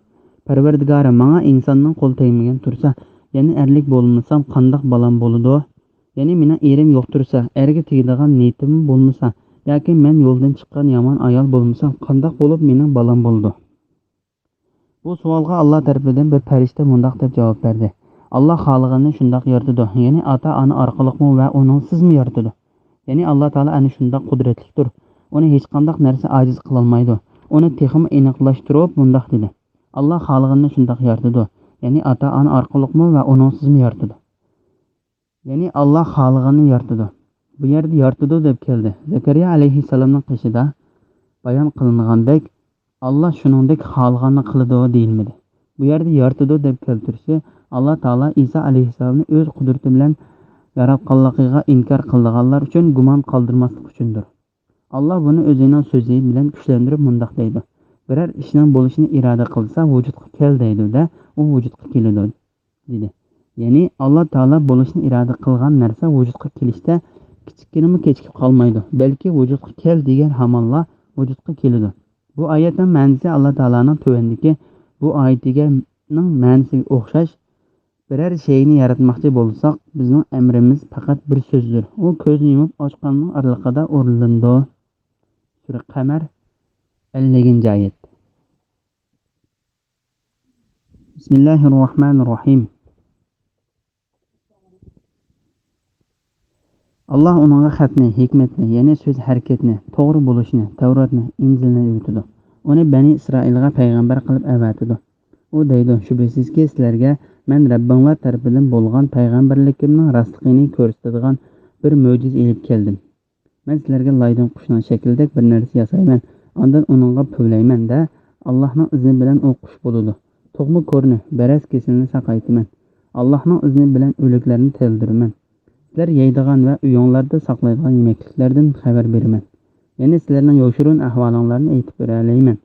پەرۋەردىگارىم، ماڭا ئىنساننىڭ قولى تەگمىگەن تۇرسا، يەنى ئەرلىك بولمىسام قانداق بالام بولىدۇ؟ يەنى مېنىڭ ئېرىم يوق تۇرسا، ئەرگە تېگىدىغان نىيىتىم بولمىسا، ياكى مەن يولدىن چىققان يامان ئايال بولمىسام، قانداق بولۇپ مېنىڭ بالام بولىدۇ؟ بۇ سوئالغا ئاللا تەرىپىدىن بىر پەرىشتە مۇنداق دەپ جاۋاب بەردى: ئاللا خالىغىنىنى شۇنداق يارىتىدۇ، يەنى ئاتا-ئانا ئارقىلىقمۇ ۋە ئۇنىڭسىزمۇ يارىتىدۇ. يەنى ئاللا تائالا ئەنە شۇنداق قۇدرەتلىكتۇر. ئۇنى ھېچقانداق نەرسە ئاجىز قىلالمايدۇ. ئۇنى تېخىمۇ ئېنىقلاشتۇرۇپ مۇنداق دېدى: ئاللا خالىغىنىنى شۇنداق يارىتىدۇ، يەنى ئاتا-ئانا ئارقىلىقمۇ ۋە ئۇنىڭسىزمۇ يارىتىدۇ. يەنى ئاللا خالىغىنىنى يارىتىدۇ. بۇ يەردە يارىتىدۇ دەپ كەلدى. زەكەرىيا ئەلەيھىسسالامنىڭ قېشىدا بايان قىلىنغاندەك، ئاللا شۇنىڭدەك خالىغاننى قىلىدۇ دېيىلمىدى. بۇ يەردە يارىتىدۇ دەپ كەلتۈرۈشى ئاللا تائالا ئىسا ئەلەيھىسسالامنى ئۆز قۇدرىتى بىلەن ياراتقانلىقىغا ئىنكار قىلىدىغانلار ئۈچۈن گۇمان قالدۇرماسلىق ئۈچۈندۇر. ئاللا بۇنى ئۆزىنىڭ سۆزى بىلەن كۈچلەندۈرۈپ مۇنداق دەيدۇ: بىرەر ئىشنىڭ بولۇشىنى ئىرادە قىلسا، ۋۇجۇدقا كەل دەيدۇ-دە، ئۇ ۋۇجۇدقا كېلىدۇ، دېدى. يەنى ئاللا تائالا بولۇشنى ئىرادە قىلغان نەرسە ۋۇجۇدقا كېلىشتە كىچىككىنىمۇ كېچىكىپ قالمايدۇ، بەلكى ۋۇجۇدقا كەل دېگەن ھامانلا ۋۇجۇدقا كېلىدۇ. بۇ ئايەتنىڭ مەنىسى ئاللا تائالانىڭ تۆۋەندىكى بۇ ئايىتىگە، نىڭ مەنىسىگە ئوخشاش. بىرەر شەينى ياراتماقچى بولساق، بىزنىڭ ئەمرىمىز پەقەت بىر سۆزدۇر. ئۇ كۆزنى يۇمۇپ ئاچقاننىڭ ئارىلىقىدا ئورۇنلىنىدۇ. سۈرە قەمەر، ئەللىكىنچى ئايەت. بىسمىللاھىررەھمانىررەھىم. ئاللا ئۇنىڭغا خەتنى، ھېكمەتنى، يەنى سۆز ھەرىكەتنى، توغرا بولۇشنى، تەۋراتنى، ئىنجىلنى ئۆگىتىدۇ. ئۇنى بەنى ئىسرائىلغا پەيغەمبەر قىلىپ ئەۋەتىدۇ. ئۇ دەيدۇ: شۈبھىسىزكى، سىلەرگە مەن رەببىڭلار تەرىپىدىن بولغان پەيغەمبەرلىكىمنىڭ راستلىقىنى كۆرسىتىدىغان بىر مۆجىزە ئېلىپ كەلدىم. مەن سىلەرگە لايدىن قۇشنىڭ شەكلىدەك بىر نەرسە ياسايمەن. ئاندىن ئۇنىڭغا پۈۋلەيمەن-دە، ئاللاھنىڭ ئىزنى بىلەن ئۇ قۇش بولىدۇ. تۇغما كۆرنى، بەرەس كېسىلىنى ساقايتىمەن. ئاللاھنىڭ ئىزنى بىلەن ئۆلۈكلەرنى تىرىلدۈرىمەن. سىلەر يەيدىغان ۋە ئۆيۈڭلاردا ساقلايدىغان يېمەكلىكلەردىن خەۋەر بېرىمەن. يەنى سىلەرنىڭ يوشۇرۇن ئەھۋالىڭلارنى ئېيتىپ بېرەلەيمەن.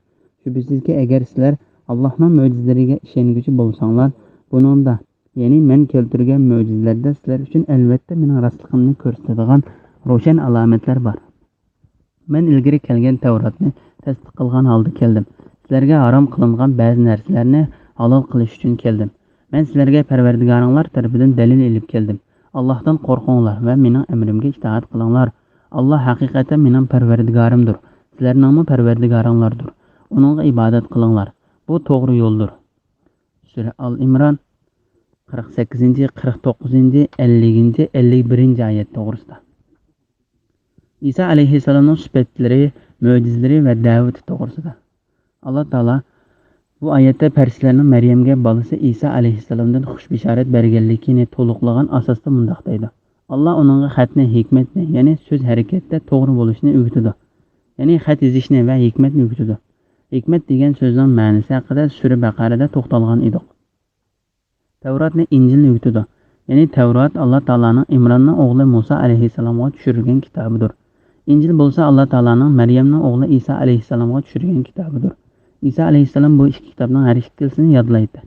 شۈبھىسىزكى، ئەگەر سىلەر ئاللاھنىڭ مۆجىزىلىرىگە ئىشەنگۈچى بولساڭلار، بۇنىڭدا، يەنى مەن كەلتۈرگەن مۆجىزىلەردە سىلەر ئۈچۈن ئەلۋەتتە مېنىڭ راستلىقىمنى كۆرسىتىدىغان روشەن ئالامەتلەر بار. مەن ئىلگىرى كەلگەن تەۋراتنى تەستىق قىلغان ھالدا كەلدىم. سىلەرگە ھارام قىلىنغان بەزى نەرسىلەرنى ھالال قىلىش ئۈچۈن كەلدىم. مەن سىلەرگە پەرۋەردىگارىڭلار تەرىپىدىن دەلىل ئېلىپ كەلدىم. ئاللاھتىن قورقۇڭلار ۋە مېنىڭ ئەمرىمگە ئىتائەت قىلىڭلار. ئاللاھ ھەقىقەتەن مېنىڭ پەرۋەردىگارىمدۇر، سىلەرنىڭمۇ پەرۋەردىگارىڭلاردۇر. ئۇنىڭغا ئىبادەت قىلىڭلار. بۇ توغرا يولدۇر. سۈرە ئال ئىمران، قىرىق سەككىزىنچى، قىرىق توققۇزىنچى، ئەللىكىنچى، ئەللىك بىرىنچى ئايەت توغرىسىدا. ئىسا ئەلەيھىسسالامنىڭ سۈپەتلىرى، مۆجىزىلىرى ۋە دەۋىتى توغرىسىدا. ئاللا تائالا بۇ ئايەتتە پەرىشتىلەرنىڭ مەريەمگە بالىسى ئىسا ئەلەيھىسسالامدىن خۇش بېشارەت بەرگەنلىكىنى تولۇقلىغان ئاساستا مۇنداق دەيدۇ: ئاللا ئۇنىڭغا خەتنى، ھېكمەتنى، يەنى سۆز ھەرىكەتتە توغرا بولۇشنى ئۆگىتىدۇ. يەنى خەت يېزىشنى ۋە ھېكمەتنى ئۆگىتىدۇ. ھېكمەت دېگەن سۆزنىڭ مەنىسى ھەققىدە سۈرە بەقەرەدە توختالغان ئىدۇق. تەۋراتنى ئىنجىلنى ئۆگىتىدۇ. يەنى تەۋرات ئاللا تائالانىڭ ئىمراننىڭ ئوغلى مۇسا ئەلەيھىسسالامغا چۈشۈرگەن كىتابىدۇر. ئىنجىل بولسا ئاللا تائالانىڭ مەريەمنىڭ ئوغلى ئىسا ئەلەيھىسسالامغا چۈشۈرگەن كىتابىدۇر. ئىسا ئەلەيھىسسالام بۇ ئىككى كىتابنىڭ ھەر ئىككىلىسىنى يادلايتتى.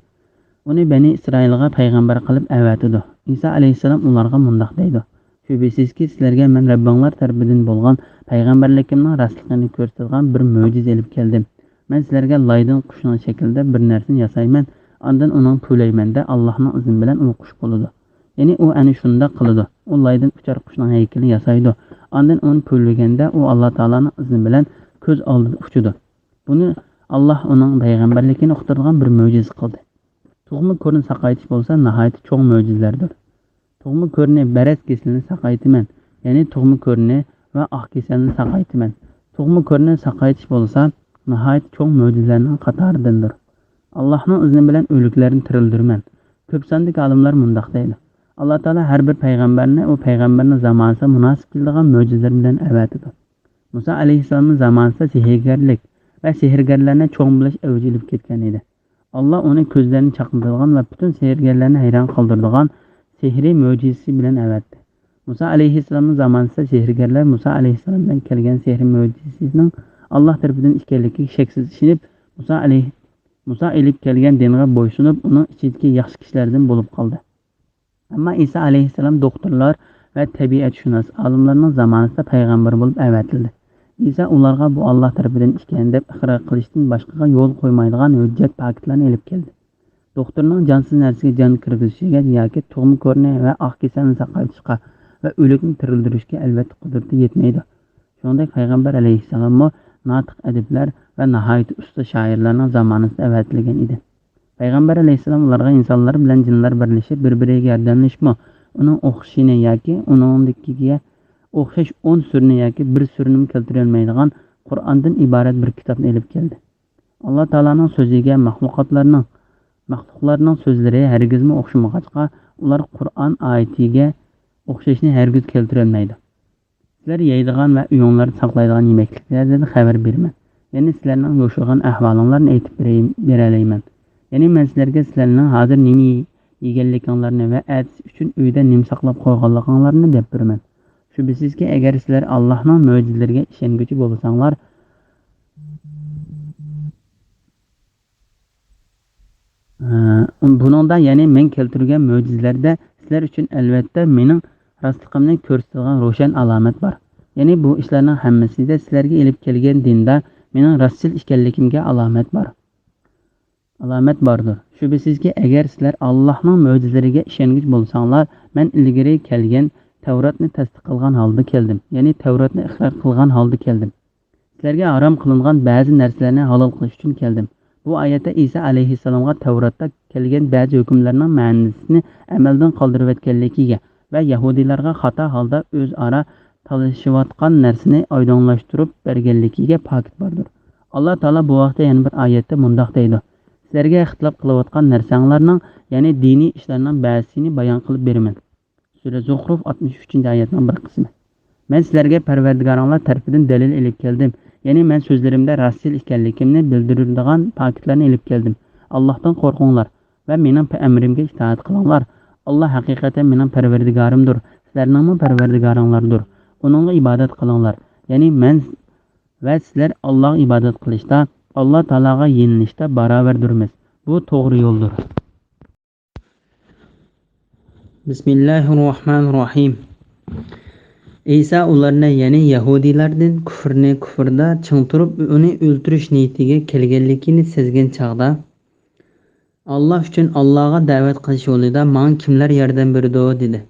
ئۇنى بەنى ئىسرائىلغا پەيغەمبەر قىلىپ ئەۋەتىدۇ. ئىسا ئەلەيھىسسالام ئۇلارغا مۇنداق دەيدۇ: شۈبھىسىزكى، سىلەرگە مەن رەببىڭلار تەرىپىدىن بولغان پەيغەمبەرلىكىمنىڭ راستلىقىنى كۆرسىتىدىغان بىر مۆجىزە ئېلىپ كەلدىم. مەن سىلەرگە لايدىن قۇشنىڭ شەكلىدە بىر نەرسىنى ياسايمەن، ئاندىن ئۇنىڭ پۈۋلەيمەندە، ئاللاھنىڭ ئىزنى بىلەن ئۇ قۇش بولىدۇ. يەنى ئۇ ئەنە شۇنداق قىلىدۇ. ئۇ لايدىن ئۇچار قۇشنىڭ ھەيكىلىنى ياسايدۇ. ئاندىن ئۇنى پۈۋلىگەندە، ئۇ ئاللا تائالانىڭ ئىزنى بىلەن كۆز ئالدىدا ئۇچىدۇ. بۇنى ئاللاھ ئۇنىڭ پەيغەمبەرلىكىنى ئۇقتۇرىدىغان بىر مۆجىزە قىلدى. تۇغما كۆرنى ساقايتىش بولسا ناھايىتى چوڭ مۆجىزىلەردۇر. تۇغما كۆرنى، بەرەس كېسىلىنى ساقايتىمەن، يەنى تۇغما كۆرنى ۋە ئاق كېسەلنى ساقايتىمەن. تۇغما كۆرنى ساقايتىش بولسا ناھايىتى چوڭ مۆجىزىلەرنىڭ قاتارىدىندۇر. ئاللاھنىڭ ئىزنى بىلەن ئۆلۈكلەرنى تىرىلدۈرىمەن. كۆپ ساندىكى ئالىملار مۇنداق دەيدۇ: ئاللا تائالا ھەر بىر پەيغەمبەرنى ئۇ پەيغەمبەرنىڭ زامانىسىغا مۇناسىپ كېلىدىغان مۆجىزىلەر بىلەن ئەۋەتىدۇ. مۇسا ئەلەيھىسسالامنىڭ زامانىسىدا سېھىرگەرلىك ۋە سېھىرگەرلەرنى چوڭ بىلىش ئەۋج ئېلىپ كەتكەن ئىدى. ئاللا ئۇنى كۆزلىرىنى چاقنىتىدىغان ۋە پۈتۈن سېھىرگەرلەرنى ھەيران قالدۇرىدىغان سېھرىي مۆجىزىسى بىلەن ئەۋەتتى. مۇسا ئەلەيھىسسالامنىڭ زامانىسىدا سېھىرگەرلەر مۇسا ئەلەيھىسسالام بىلەن كەلگەن سېھرىي مۆجىزىسىنىڭ ئاللا تەرىپىدىن ئىكەنلىكىگە شەكسىز ئىشىنىپ، مۇسا ئەلەيھ-، مۇسا ئېلىپ كەلگەن دىنغا بويسۇنۇپ، ئۇنىڭ ئىچىدىكى ياخشى كىشىلەردىن بولۇپ قالدى. ئەمما ئىسا ئەلەيھىسسالام دوختۇرلار ۋە تەبىئەتشۇناس ئالىملارنىڭ زامانىسىدا پەيغەمبەر بولۇپ ئەۋەتىلدى. ئىسا ئۇلارغا بۇ ئاللا تەرىپىدىن ئىكەن دەپ ئىقرار قىلىشتىن باشقىغا يول قويمايدىغان ھۆججەت پاكىتلارنى ئېلىپ كەلدى. دوختۇرنىڭ جانسىز نەرسىگە جان كىرگۈزۈشىگە ياكى تۇغما كۆرنى ۋە ئاق كېسەلنى ساقايتىشقا ۋە ئۆلۈكنى تىرىلدۈرۈشكە ئەلۋەتتە قۇدرىتى يەتمەيدۇ. شۇنىڭدەك پەيغەمبەر ئەلەيھىسسالاممۇ ناتىق ئەدىبلەر ۋە ناھايىتى ئۇستا شائىرلارنىڭ زامانىسىدا ئەۋەتىلگەن ئىدى. پەيغەمبەر ئەلەيھىسسالام ئۇلارغا ئىنسانلار بىلەن جىنلار بىرلىشىپ، بىر-بىرىگە ياردەملىشىپمۇ، ئۇنىڭ ئوخشىشىنى ياكى ئۇنىڭدىكىگە ئوخشاش ئون سۈرىنى ياكى بىر سۈرىنىمۇ كەلتۈرەلمەيدىغان قۇرئاندىن ئىبارەت بىر كىتابنى ئېلىپ كەلدى. ئاللا تائالانىڭ سۆزىگە مەخلۇقاتلارنىڭ، مەخلۇقلارنىڭ سۆزلىرى ھەرگىزمۇ ئوخشىمىغاچقا، ئۇلار قۇرئان ئايىتىگە ئوخشاشنى ھەرگىز كەلتۈرەلمەيدۇ. سىلەر يەيدىغان ۋە ئۆيۈڭلاردا ساقلايدىغان يېمەكلىكلەردىن خەۋەر بېرىمەن. يەنى سىلەرنىڭ يوشۇرغان ئەھۋالىڭلارنى ئېيتىپ بېرەي-، بېرەلەيمەن. يەنى مەن سىلەرگە سىلەرنىڭ ھازىر نېمە يېگەنلىكىڭلارنى ۋە ئەتىسى ئۈچۈن ئۆيدە نېمە ساقلاپ قويغانلىقىڭلارنى دەپ بېرىمەن. شۈبھىسىزكى، ئەگەر سىلەر ئاللاھنىڭ مۆجىزىلىرىگە ئىشەنگۈچى بولساڭلار، ئە، بۇنىڭدا، يەنى مەن كەلتۈرگەن مۆجىزىلەردە سىلەر ئۈچۈن ئەلۋەتتە مېنىڭ راستلىقىمنى كۆرسىتىدىغان روشەن ئالامەت بار. يەنى بۇ ئىشلارنىڭ ھەممىسىدە سىلەرگە ئېلىپ كەلگەن دىندا مېنىڭ راستچىل ئىكەنلىكىمگە ئالامەت بار. ئالامەت باردۇر. شۈبھىسىزكى، ئەگەر سىلەر ئاللاھنىڭ مۆجىزىلىرىگە ئىشەنگۈچى بولساڭلار، مەن ئىلگىرى كەلگەن تەۋراتنى تەستىق قىلغان ھالدا كەلدىم، يەنى تەۋراتنى ئىقرار قىلغان ھالدا كەلدىم. سىلەرگە ھارام قىلىنغان بەزى نەرسىلەرنى ھالال قىلىش ئۈچۈن كەلدىم. بۇ ئايەتتە ئىسا ئەلەيھىسسالامغا تەۋراتتا كەلگەن بەزى ھۆكۈملەرنىڭ مەنىسىنى ئەمەلدىن قالدۇرۇۋەتكەنلىكىگە ۋە يەھۇدىيلارغا خاتا ھالدا ئۆزئارا تالىشىۋاتقان نەرسىنى ئايدىڭلاشتۇرۇپ بەرگەنلىكىگە پاكىت باردۇر. ئاللا تائالا بۇ ھەقتە يەنە بىر ئايەتتە مۇنداق دەيدۇ: سىلەرگە ئىختىلاپ قىلىۋاتقان نەرسەڭلارنىڭ، يەنى دىنىي ئىشلارنىڭ بەزىسىنى بايان قىلىپ بېرىمەن. سۈرە زۇخرۇف، ئاتمىش ئۈچىنچى ئايەتنىڭ بىر قىسمى. مەن سىلەرگە پەرۋەردىگارىڭلار تەرىپىدىن دەلىل ئېلىپ كەلدىم، يەنى مەن سۆزلىرىمدە راستچىل ئىكەنلىكىمنى بىلدۈرىدىغان پاكىتلارنى ئېلىپ كەلدىم. ئاللاھتىن قورقۇڭلار ۋە مېنىڭ پە-، ئەمرىمگە ئىتائەت قىلىڭلار. ئاللاھ ھەقىقەتەن مېنىڭ پەرۋەردىگارىمدۇر، سىلەرنىڭمۇ پەرۋەردىگارىڭلاردۇر. ئۇنىڭغا ئىبادەت قىلىڭلار. يەنى مەن ۋە سىلەر ئاللاھقا ئىبادەت قىلىشتا، ئاللاھ تائالاغا يېلىنىشتا باراۋەردۇرمىز. بۇ توغرا يولدۇر. بىسمىللاھىررەھمانىررەھىم. ئىسا ئۇلارنى، يەنى يەھۇدىيلاردىن كۇفرنى كۇفردا چىڭ تۇرۇپ، ئۇنى ئۆلتۈرۈش نىيىتىگە كەلگەنلىكىنى سەزگەن چاغدا، «ئاللاھ ئۈچۈن ئاللاھقا دەۋەت قىلىش يولىدا ماڭا كىملەر ياردەم بېرىدۇ؟» دېدى.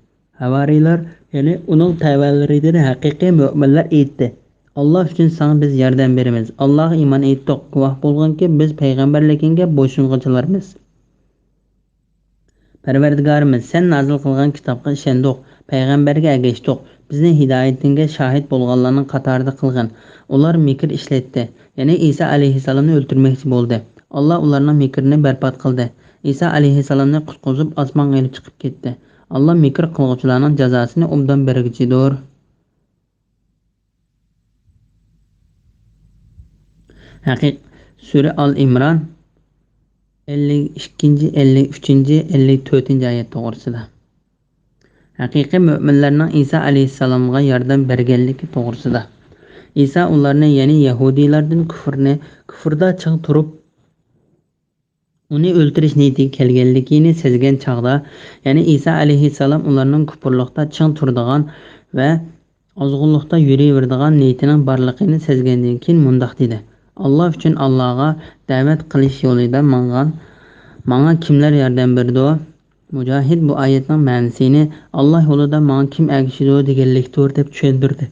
ھەۋارىيلار، يەنى ئۇنىڭ تەۋەلىرىدىن ھەقىقىي مۆمىنلەر ئېيتتى، «ئاللاھ ئۈچۈن ساڭا بىز ياردەم بېرىمىز. ئاللاھقا ئىمان ئېيتتۇق. گۇۋاھ بولغىنكى، بىز پەيغەمبەرلىكىڭگە بويسۇنغۇچىلارمىز. پەرۋەردىگارىمىز، سەن نازىل قىلغان كىتابقا ئىشەندۇق، پەيغەمبەرگە ئەگەشتۇق. بىزنى ھىدايىتىڭگە شاھىت بولغانلارنىڭ قاتارىدا قىلغىن.» ئۇلار مىكىر ئىشلەتتى، يەنى ئىسا ئەلەيھىسسالامنى ئۆلتۈرمەكچى بولدى. ئاللاھ ئۇلارنىڭ مىكرىنى بەربات قىلدى. ئىسا ئەلەيھىسسالامنى قۇتقۇزۇپ، ئاسمانغا ئېلىپ چىقىپ كەتتى. ئاللاھ مىكىر قىلغۇچىلارنىڭ جازاسىنى ئوبدان بەرگۈچىدۇر. ھەقىق-، سۈرە ئال ئىمران، ئەللىك ئىككىنچى، ئەللىك ئۈچىنچى، ئەللىك تۆتىنچى ئايەت توغرىسىدا. ھەقىقىي مۆمىنلەرنىڭ ئىسا ئەلەيھىسسالامغا ياردەم بەرگەنلىكى توغرىسىدا. ئىسا ئۇلارنى، يەنى يەھۇدىيلاردىن كۇفرنى، كۇفردا چىڭ تۇرۇپ، ئۇنى ئۆلتۈرۈش نىيىتىگە كەلگەنلىكىنى سەزگەن چاغدا، يەنى ئىسا ئەلەيھىسسالام ئۇلارنىڭ كۇپۇرلۇقتا چىڭ تۇرىدىغان ۋە ئازغۇنلۇقتا يۈرۈۋېرىدىغان نىيىتىنىڭ بارلىقىنى سەزگەندىن كېيىن مۇنداق دېدى، «ئاللاھ ئۈچۈن ئاللاھقا دەۋەت قىلىش يولىدا ماڭغان، ماڭا كىملەر ياردەم بېرىدۇ؟» مۇجاھىد بۇ ئايەتنىڭ مەنىسىنى «ئاللاھ يولىدا ماڭا كىم ئەگىشىدۇ؟» دېگەنلىكتۇر، دەپ چۈشەندۈردى.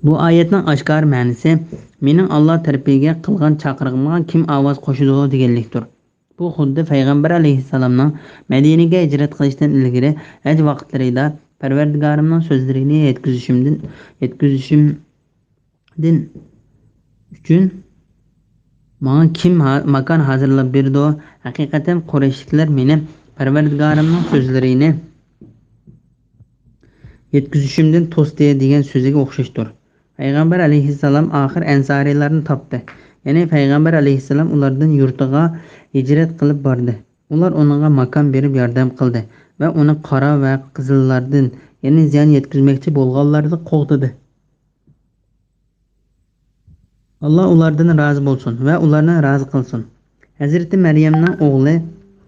بۇ ئايەتنىڭ ئاشكارا مەنىسى، «مېنىڭ ئاللاھ تەرىپىگە قىلغان چاقىرىقىمغا كىم ئاۋاز قوشىدۇ؟» دېگەنلىكتۇر. بۇ خۇددى پەيغەمبەر ئەلەيھىسسالامنىڭ مەدىنىگە ھىجرەت قىلىشتىن ئىلگىرى ھەج ۋاقىتلىرىدا، «پەرۋەردىگارىمنىڭ سۆزلىرىنى يەتكۈزۈشۈمدىن، يەتكۈزۈشۈم دىن ئۈچۈن ماڭا كىم ھا-، ماكان ھازىرلاپ بېرىدۇ؟ ھەقىقەتەن قۇرەيشلىكلەر مېنى پەرۋەردىگارىمنىڭ سۆزلىرىنى يەتكۈزۈشۈمدىن توستى» دېگەن سۆزىگە ئوخشاشتۇر. پەيغەمبەر ئەلەيھىسسالام ئاخىر ئەنسارىيلارنى تاپتى. يەنى پەيغەمبەر ئەلەيھىسسالام ئۇلاردىن يۇرتىغا ھىجرەت قىلىپ باردى. ئۇلار ئۇنىڭغا ماكان بېرىپ ياردەم قىلدى ۋە ئۇنى قارا ۋە قىزىللاردىن، يەنى زىيان يەتكۈزمەكچى بولغانلاردىن قوغدىدى. ئاللاھ ئۇلاردىن رازى بولسۇن ۋە ئۇلارنى رازى قىلسۇن. ھەزرىتى مەريەمنىڭ ئوغلى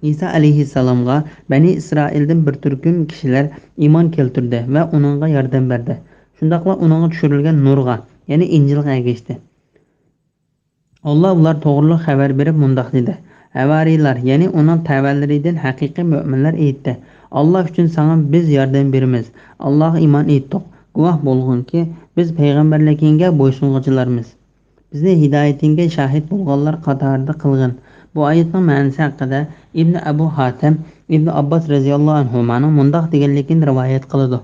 ئىسا ئەلەيھىسسالامغا بەنى ئىسرائىلدىن بىر تۈركۈم كىشىلەر ئىمان كەلتۈردى ۋە ئۇنىڭغا ياردەم بەردى. شۇنداقلا ئۇنىڭغا چۈشۈرۈلگەن نۇرغا، يەنى ئىنجىلغا ئەگەشتى. ئاللاھ ئۇلار توغرىلىق خەۋەر بېرىپ مۇنداق دېدى، ھەۋارىيلار، يەنى ئۇنىڭ تەۋەلىرىدىن ھەقىقىي مۆمىنلەر ئېيتتى، ئاللاھ ئۈچۈن ساڭا بىز ياردەم بېرىمىز، ئاللاھقا ئىمان ئېيتتۇق، گۇۋاھ بولغىنكى، بىز پەيغەمبەرلىكىڭگە بويسۇنغۇچىلارمىز. بىزنى ھىدايىتىڭگە شاھىت بولغانلار قاتارىدا قىلغىن. بۇ ئايەتنىڭ مەنىسى ھەققىدە ئىبنى ئەبۇ ھاتەم ئىبنى ئابباس رەزىياللاھۇ ئەنھۇمانىڭ مۇنداق دېگەنلىكىنى رىۋايەت قىلىدۇ.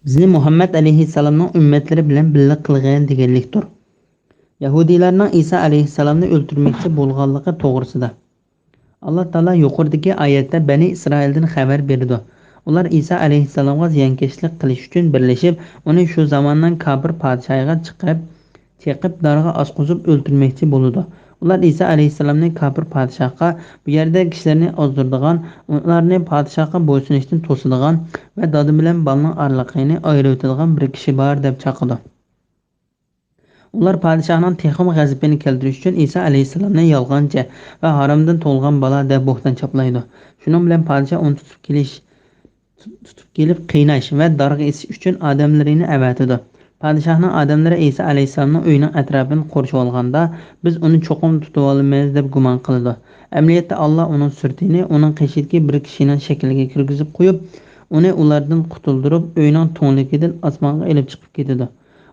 بىزنى مۇھەممەد ئەلەيھىسسالامنىڭ ئۈممەتلىرى بىلەن بىللە قىلغىن دېگەنلىكتۇر. يەھۇدىيلارنىڭ ئىسا ئەلەيھىسسالامنى ئۆلتۈرمەكچى بولغانلىقى توغرىسىدا. ئاللاھ تائالا يۇقىرىدىكى ئايەتتە بەنى ئىسرائىلدىن خەۋەر بېرىدۇ. ئۇلار ئىسا ئەلەيھىسسالامغا زىيانكەشلىك قىلىش ئۈچۈن بىرلىشىپ، ئۇنى شۇ زاماننىڭ كاپىر پادىشاھىغا چىقىپ، چېقىپ، دارغا ئاسقۇزۇپ ئۆلتۈرمەكچى بولىدۇ. ئۇلار ئىسا ئەلەيھىسسالامنى كاپىر پادىشاھقا، بۇ يەردە كىشىلەرنى ئازدۇرىدىغان، ئۇلارنى پادىشاھقا بويسۇنۇشتىن توسىدىغان ۋە دادا بىلەن بالىنىڭ ئارىلىقىنى ئايرىۋېتىدىغان بىر كىشى بار، دەپ چاقىدۇ. ئۇلار پادىشاھنىڭ تېخىمۇ غەزىپىنى كەلتۈرۈش ئۈچۈن ئىسا ئەلەيھىسسالامنى يالغانچى ۋە ھارامدىن تۇغۇلغان بالا دەپ بوھتان چاپلايدۇ. شۇنىڭ بىلەن پادىشاھ ئۇنى تۇتۇپ كېلىش، تۇتۇپ كېلىپ قىيناش ۋە دارغا ئېسىش ئۈچۈن ئادەملىرىنى ئەۋەتىدۇ. پادىشاھنىڭ ئادەملىرى ئىسا ئەلەيھىسسالامنىڭ ئۆيىنىڭ ئەتراپىنى قورشىۋالغاندا، بىز ئۇنى چوقۇم تۇتۇۋالىمىز، دەپ گۇمان قىلىدۇ. ئەمەلىيەتتە ئاللا ئۇنىڭ سۈرىتىنى ئۇنىڭ قېشىدىكى بىر كىشىنىڭ شەكلىگە كىرگۈزۈپ قويۇپ، ئۇنى ئۇلاردىن قۇتۇلدۇرۇپ، ئۆينىڭ تۈڭلۈكىدىن ئاسمانغا ئېلىپ چىقىپ كېتىدۇ.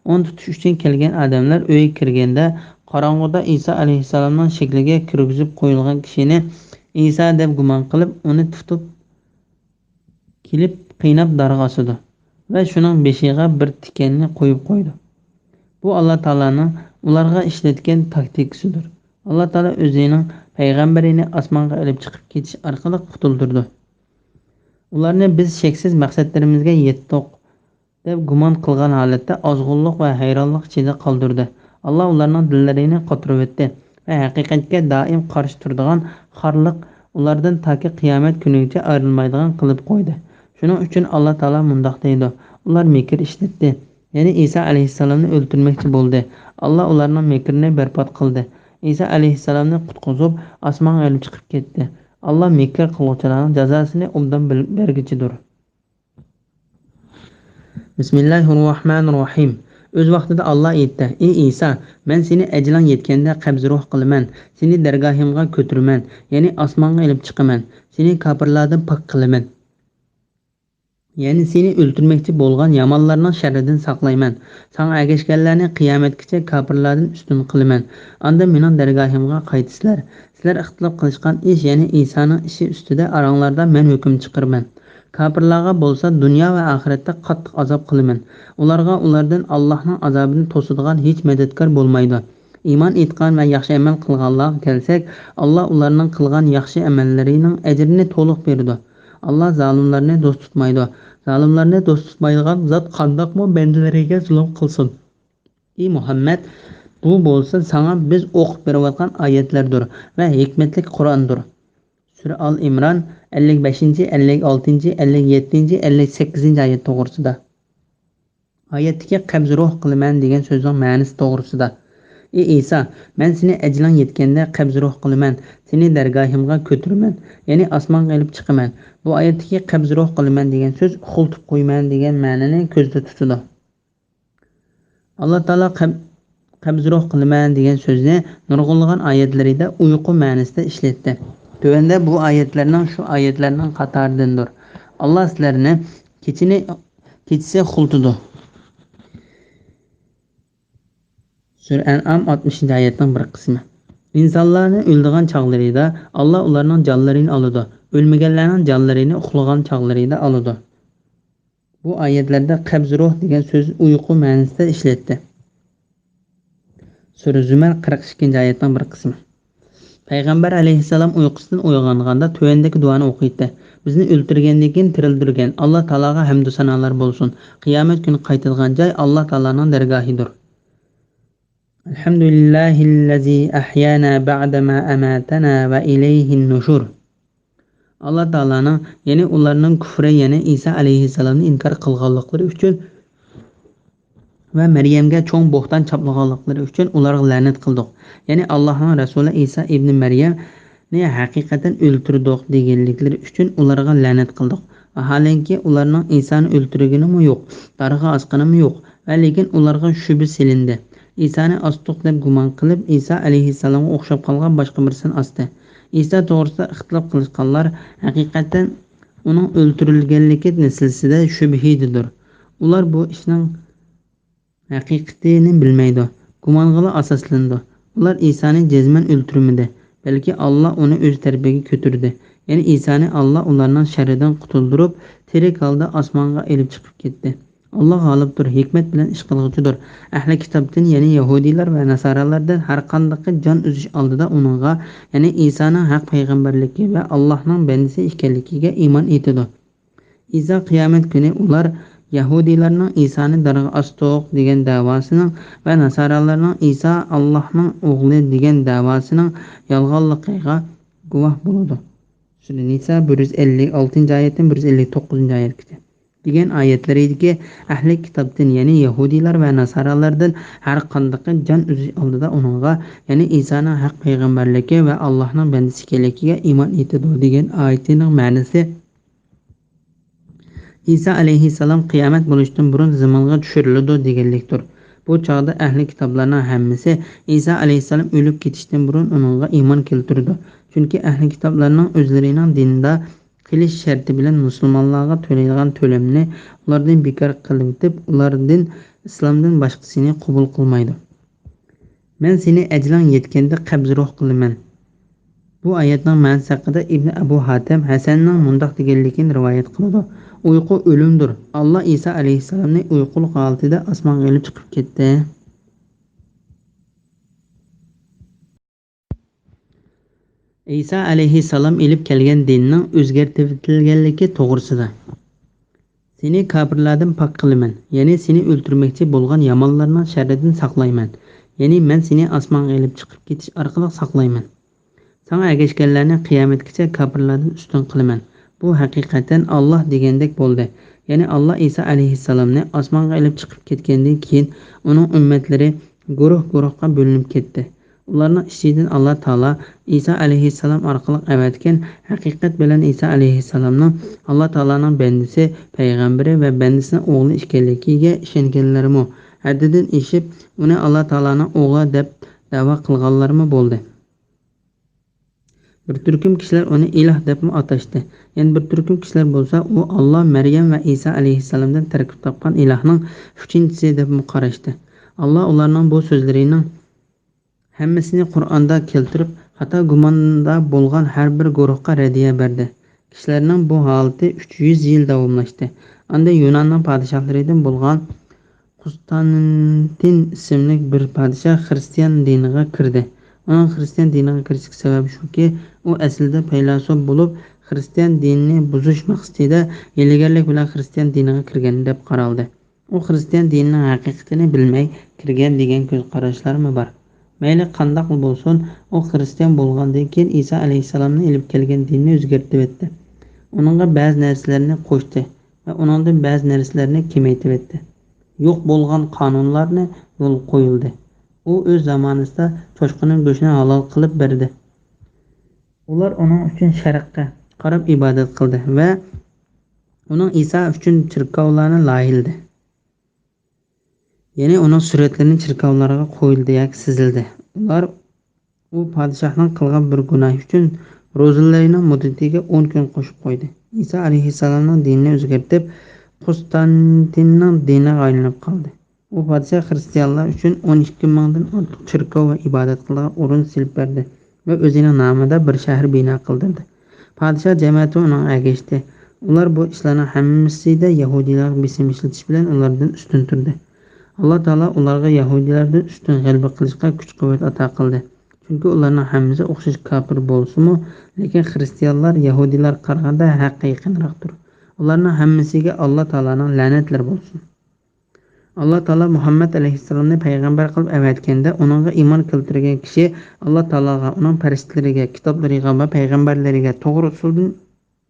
ئۇنى تۇتۇش ئۈچۈن كەلگەن ئادەملەر ئۆيگە كىرگەندە، قاراڭغۇدا ئىسا ئەلەيھىسسالامنىڭ شەكلىگە كىرگۈزۈپ قويۇلغان كىشىنى ئىسا دەپ گۇمان قىلىپ، ئۇنى تۇتۇپ كېلىپ قىيناپ دارغا ئاسىدۇ ۋە شۇنىڭ بېشىغا بىر تىكەننى قويۇپ قويىدۇ. بۇ ئاللا تائالانىڭ ئۇلارغا ئىشلەتكەن تاكتىكىسىدۇر. ئاللا تائالا ئۆزىنىڭ پەيغەمبىرىنى ئاسمانغا ئېلىپ چىقىپ كېتىش ئارقىلىق قۇتۇلدۇردى. ئۇلارنى بىز شەكسىز مەقسەتلىرىمىزگە يەتتۇق، دەپ گۇمان قىلغان ھالەتتە ئازغۇنلۇق ۋە ھەيرانلىق ئىچىدە قالدۇردى. ئاللا ئۇلارنىڭ دىللىرىنى قاتۇرۇۋەتتى ۋە ھەقىقەتكە دائىم قارشى تۇرىدىغان خارلىق ئۇلاردىن تاكى قىيامەت كۈنىگىچە ئايرىلمايدىغان قىلىپ قويدى. شۇنىڭ ئۈچۈن ئاللا تائالا مۇنداق دەيدۇ: ئۇلار مەكىر ئىشلەتتى، يەنى ئىسا ئەلەيھىسسالامنى ئۆلتۈرمەكچى بولدى. ئاللا ئۇلارنىڭ مەكرىنى بەربات قىلدى. ئىسا ئەلەيھىسسالامنى قۇتقۇزۇپ، ئاسمانغا ئېلىپ چىقىپ كەتتى. ئاللا مەكىر قىلغۇچىلارنىڭ جازاسىنى ئوبدان بىل-، بەرگۈچىدۇر. بىسمىللاھىررەھمانىررەھىم. ئۆز ۋاقتىدا ئاللا ئېيتتى: ئى ئىسا، مەن سېنى ئەجىلىڭ يەتكەندە قەبزى روھ قىلىمەن، سېنى دەرگاھىمغا كۆتۈرىمەن، يەنى ئاسمانغا ئېلىپ چىقىمەن، سېنى كاپىرلاردىن پاك قىلىمەن. يەنى سېنى ئۆلتۈرمەكچى بولغان يامانلارنىڭ شەررىدىن ساقلايمەن. ساڭا ئەگەشكەنلەرنى قىيامەتكىچە كاپىرلاردىن ئۈستۈن قىلىمەن. ئاندىن مېنىڭ دەرگاھىمغا قايتىسىلەر. سىلەر ئىختىلاپ قىلىشقان ئىش، يەنى ئىسانىڭ ئىشى ئۈستىدە ئاراڭلاردا مەن ھۆكۈم چىقىرىمەن. كاپىرلارغا بولسا دۇنيا ۋە ئاخىرەتتە قاتتىق ئازاب قىلىمەن. ئۇلارغا ئۇلاردىن ئاللاھنىڭ ئازابىنى توسىدىغان ھېچ مەدەتكار بولمايدۇ. ئىمان ئېيتقان ۋە ياخشى ئەمەل قىلغانلارغا كەلسەك، ئاللا ئۇلارنىڭ قىلغان ياخشى ئەمەللىرىنىڭ ئەجرىنى تولۇق بېرىدۇ. ئاللا زالىملارنى دوست تۇتمايدۇ. زالىملارنى دوست تۇتمايدىغان زات قانداقمۇ بەندىلىرىگە زۇلۇم قىلسۇن؟ ئى مۇھەممەد، بۇ بولسا ساڭا بىز ئوقۇپ بېرىۋاتقان ئايەتلەردۇر ۋە ھېكمەتلىك قۇرئاندۇر. سۈرە ئال ئىمران، ئەللىك بەشىنچى، ئەللىك ئالتىنچى، ئەللىك يەتتىنچى، ئەللىك سەككىزىنچى ئايەت توغرىسىدا. ئايەتتىكى قەبزى روھ قىلىمەن دېگەن سۆزنىڭ مەنىسى توغرىسىدا. ئى ئىسا، مەن سېنى ئەجىلىڭ يەتكەندە قەبزى روھ قىلىمەن، سېنى دەرگاھىمغا كۆتۈرىمەن، يەنى ئاسمانغا ئېلىپ چىقىمەن. بۇ ئايەتتىكى قەبزى روھ قىلىمەن دېگەن سۆز ئۇخلىتىپ قويىمەن دېگەن مەنىنى كۆزدە تۇتىدۇ. ئاللا تائالا قەب-، قەبزى روھ قىلىمەن دېگەن سۆزنى نۇرغۇنلىغان ئايەتلىرىدە ئۇيقۇ مەنىسىدە ئىشلەتتى. تۆۋەندە بۇ ئايەتلەرنىڭ شۇ ئايەتلەرنىڭ قاتارىدىندۇر. ئاللا سىلەرنى كېچىنى، كېچىسى ئۇخلىتىدۇ. سۈرە ئەنئام ئاتمىشىنچى ئايەتنىڭ بىر قىسمى. ئىنسانلارنى ئۆلىدىغان چاغلىرىدا ئاللا ئۇلارنىڭ جانلىرىنى ئالىدۇ. ئۆلمىگەنلەرنىڭ جانلىرىنى ئۇخلىغان چاغلىرىدا ئالىدۇ. بۇ ئايەتلەردە قەبزى روھ دېگەن سۆز ئۇيقۇ مەنىسىدە ئىشلەتتى. سۈرە زۈمەر قىرىق ئىككىنچى ئايەتنىڭ بىر قىسمى. پەيغەمبەر ئەلەيھىسسالام ئۇيقۇسىدىن ئويغانغاندا تۆۋەندىكى دۇئانى ئوقۇيتتى: بىزنى ئۆلتۈرگەندىن كېيىن تىرىلدۈرگەن ئاللا تائالاغا ھەمدۇ سانالار بولسۇن. قىيامەت كۈنى قايتىدىغان جاي ئاللا تائالانىڭ دەرگاھىدۇر. الحمد لله الذي أحيانا بعد ما أماتنا وإليه النشور. ئاللا تائالانىڭ، يەنى ئۇلارنىڭ كۈفرى، يەنى ئىسا ئەلەيھىسسالامنى ئىنكار قىلغانلىقلىرى ئۈچۈن ۋە مەريەمگە چوڭ بوھتان چاپلىغانلىقلىرى ئۈچۈن ئۇلارغا لەنەت قىلدۇق. يەنى ئاللاھنىڭ رەسۇلى ئىسا ئىبنى مەريەمنى ھەقىقەتەن ئۆلتۈردۇق دېگەنلىكلىرى ئۈچۈن ئۇلارغا لەنەت قىلدۇق. ۋاھالەنكى، ئۇلارنىڭ ئىسانى ئۆلتۈرگىنىمۇ يوق، دارغا ئاسقىنىمۇ يوق ۋە لېكىن ئۇلارغا شۈبھە سېلىندى. ئىسانى ئاستۇق دەپ گۇمان قىلىپ، ئىسا ئەلەيھىسسالامغا ئوخشاپ قالغان باشقا بىرسىنى ئاستى. ئىسا توغرىسىدا ئىختىلاپ قىلىشقانلار ھەقىقەتەن ئۇنىڭ ئۆلتۈرۈلگەنلىكى مەسىلىسىدە شۈبھىدىدۇر. ئۇلار بۇ ئىشنىڭ ھەقىقىتىنى بىلمەيدۇ، گۇمانغىلا ئاساسلىنىدۇ. ئۇلار ئىسانى جەزمەن ئۆلتۈرمىدى، بەلكى ئاللا ئۇنى ئۆز تەرىپىگە كۆتۈردى. يەنى ئىسانى ئاللا ئۇلارنىڭ شەررىدىن قۇتۇلدۇرۇپ، تىرىك ھالدا ئاسمانغا ئېلىپ چىقىپ كەتتى. ئاللا غالىبتۇر، ھېكمەت بىلەن ئىش قىلغۇچىدۇر. ئەھلى كىتابتىن، يەنى يەھۇدىيلار ۋە ناسارالاردىن ھەرقاندىقى جان ئۈزۈش ئالدىدا ئۇنىڭغا، يەنى ئىسانىڭ ھەق پەيغەمبەرلىكى ۋە ئاللاھنىڭ بەندىسى ئىكەنلىكىگە ئىمان ئېيتىدۇ. ئىسا قىيامەت كۈنى ئۇلار يەھۇدىيلارنىڭ ئىسانى دارغا ئاستۇق دېگەن دەۋاسىنىڭ ۋە ناسارالارنىڭ ئىسا ئاللاھنىڭ ئوغلى دېگەن دەۋاسىنىڭ يالغانلىقىغا گۇۋاھ بولىدۇ. سۈرە نىسا بىر يۈز ئەللىك ئالتىنچى ئايەتتىن بىر يۈز ئەللىك توققۇزىنچى ئايەتكىچە. دېگەن ئايەتلىرىدىكى ئەھلى كىتابتىن، يەنى يەھۇدىيلار ۋە ناسارالىرىدىن ھەر قاندىقى جان ئۈزۈش ئالدىدا ئۇنىڭغا، يەنى ئىسانىڭ ھەق پەيغەمبەرلىكى ۋە ئاللاھنىڭ بەندىسى ئىكەنلىكىگە ئىمان ئېيتىدۇ دېگەن ئايىتىنىڭ مەنىسى، ئىسا ئەلەيھىسسالام قىيامەت بولۇشتىن بۇرۇن زېمىنغا چۈشۈرۈلىدۇ دېگەنلىكتۇر. بۇ چاغدا ئەھلى كىتابلارنىڭ ھەممىسى ئىسا ئەلەيھىسسالام ئۆلۈپ كېتىشتىن بۇرۇن ئۇنىڭغا ئىمان كەلتۈرىدۇ. چۈنكى ئەھلى كىتابلارنىڭ ئۆزلىرىنىڭ دىنىدا قېلىش شەرتى بىلەن مۇسۇلمانلارغا تۆلەيدىغان تۆلەمنى ئۇلاردىن بىكار قىلىۋېتىپ، ئۇلاردىن ئىسلامدىن باشقىسىنى قوبۇل قىلمايدۇ. مەن سېنى ئەجىلىڭ يەتكەندە قەبزى روھ قىلىمەن. بۇ ئايەتنىڭ مەنىسى ھەققىدە ئىبنى ئەبۇ ھاتەم ھەسەننىڭ مۇنداق دېگەنلىكىنى رىۋايەت قىلىدۇ: ئۇيقۇ ئۆلۈمدۇر. ئاللا ئىسا ئەلەيھىسسالامنى ئۇيقۇلۇق ھالىتىدە ئاسمانغا ئېلىپ چىقىپ كەتتى. ئەيسا ئەلەيھىسسالام ئېلىپ كەلگەن دىننىڭ ئۆزگەرتىۋېتىلگەنلىكى توغرىسىدا. سېنى كاپىرلاردىن پاك قىلىمەن، يەنى سېنى ئۆلتۈرمەكچى بولغان يامانلارنىڭ شەررىدىن ساقلايمەن، يەنى مەن سېنى ئاسمانغا ئېلىپ چىقىپ كېتىش ئارقىلىق ساقلايمەن. ساڭا ئەگەشكەنلەرنى قىيامەتكىچە كاپىرلاردىن ئۈستۈن قىلىمەن. بۇ ھەقىقەتەن ئاللاھ دېگەندەك بولدى. يەنى ئاللاھ ئەيسا ئەلەيھىسسالامنى ئاسمانغا ئېلىپ چىقىپ كەتكەندىن كېيىن ئۇنىڭ ئۈممەتلىرى گۇرۇھ-گۇرۇھقا بۆلۈنۈپ كەتتى. ئۇلارنىڭ ئىچىدىن ئاللاھ تائالا ئەيسا ئەلەيھىسسالام ئارقىلىق ئەۋەتكەن ھەقىقەت بىلەن ئەيسا ئەلەيھىسسالامنىڭ ئاللاھ تائالانىڭ بەندىسى، پەيغەمبىرى ۋە بەندىسىنىڭ ئوغلى ئىكەنلىكىگە ئىشەنگەنلەرمۇ ھەددىدىن ئېشىپ، ئۇنى ئاللاھ تائالانىڭ ئوغلى دەپ دەۋا قىلغانلارمۇ بولدى. بىر تۈركۈم كىشىلەر ئۇنى ئىلاھ دەپمۇ ئاتاشتى. يەنە بىر تۈركۈم كىشىلەر بولسا، ئۇ ئاللاھ، مەريەم ۋە ئەيسا ئەلەيھىسسالامدىن تەركىب تاپقان ئىلاھنىڭ ئۈچىنچىسى دەپمۇ قاراشتى. ئاللاھ ئۇلارنىڭ بۇ سۆزلىرىنىڭ ھەممىسىنى قۇرئاندا كەلتۈرۈپ، خاتا گۇماندا بولغان ھەر بىر گۇرۇھقا رەددىيە بەردى. كىشىلەرنىڭ بۇ ھالىتى ئۈچ يۈز يىل داۋاملاشتى. ئاندىن يۇناننىڭ پادىشاھلىرىدىن بولغان قۇستانتىن ئىسىملىك بىر پادىشاھ خىرىستىيان دىنىغا كىردى. ئۇنىڭ خىرىستىيان دىنىغا كىرىشتىكى سەۋەبى شۇكى، ئۇ ئەسلىدە پەيلاسوپ بولۇپ، خىرىستىيان دىنىنى بۇزۇش مەقسىتىدە ھىيلىگەرلىك بىلەن خىرىستىيان دىنىغا كىرگەن دەپ قارالدى. ئۇ خىرىستىيان دىنىنىڭ ھەقىقىتىنى بىلمەي كىرگەن دېگەن كۆز قاراشلارمۇ بار. مەيلى قانداقلا بولسۇن، ئۇ خىرىستىيان بولغاندىن كېيىن ئەيسا ئەلەيھىسسالامنىڭ ئېلىپ كەلگەن دىنىنى ئۆزگەرتىۋەتتى. ئۇنىڭغا بەزى نەرسىلەرنى قوشتى ۋە ئۇنىڭدىن بەزى نەرسىلەرنى كېمەيتىۋەتتى. يوق بولغان قانۇنلارنى يولغا قويۇلدى. ئۇ ئۆز زامانىسىدا چوشقىنىڭ گۆشىنى ھالال قىلىپ بەردى. ئۇلار ئۇنىڭ ئۈچۈن شەرققە قاراپ ئىبادەت قىلدى ۋە ئۇنىڭ ئەيسا ئۈچۈن چېركاۋلارنى لايىھىلىدى. يەنى ئۇنىڭ سۈرەتلىرىنى چېركاۋلارغا قويۇلدى ياكى سىزىلدى. ئۇلار ئۇ پادىشاھنىڭ قىلغان بىر گۇناھى ئۈچۈن روزىلىرىنىڭ مۇددىتىگە ئون كۈن قوشۇپ قويدى. ئەيسا ئەلەيھىسسالامنىڭ دىنىنى ئۆزگەرتىپ، قۇستانتىننىڭ دىنىغا ئايلىنىپ قالدى. ئۇ پادىشاھ خىرىستىيانلار ئۈچۈن ئون ئىككى مىڭدىن ئارتۇق چېركاۋ ۋە ئىبادەت قىلىدىغان ئورۇن سېلىپ بەردى ۋە ئۆزىنىڭ نامىدا بىر شەھەر بىنا قىلدۇردى. پادىشاھ جەمەتى ئۇنىڭغا ئەگەشتى. ئۇلار بۇ ئىشلارنىڭ ھەممىسىدە يەھۇدىيلارغا بېسىم ئىشلىتىش بىلەن ئۇلاردىن ئۈستۈن تۇردى. ئاللا تائالا ئۇلارغا يەھۇدىيلاردىن ئۈستۈن غەلىبە قىلىشقا كۈچ-قۇۋۋەت ئاتا قىلدى. چۈنكى ئۇلارنىڭ ھەممىسى ئوخشاش كاپىر بولسىمۇ، لېكىن خىرىستىيانلار يەھۇدىيلارغا قارىغاندا ھەققە يېقىنراقتۇر. ئۇلارنىڭ ھەممىسىگە ئاللا تائالانىڭ لەنەتلىرى بولسۇن. ئاللا تائالا مۇھەممەد ئەلەيھىسسالامنى پەيغەمبەر قىلىپ ئەۋەتكەندە، ئۇنىڭغا ئىمان كەلتۈرگەن كىشى ئاللا تائالاغا، ئۇنىڭ پەرىشتىلىرىگە، كىتابلىرىغا ۋە پەيغەمبەرلىرىگە توغرا ئۇسۇلدىن،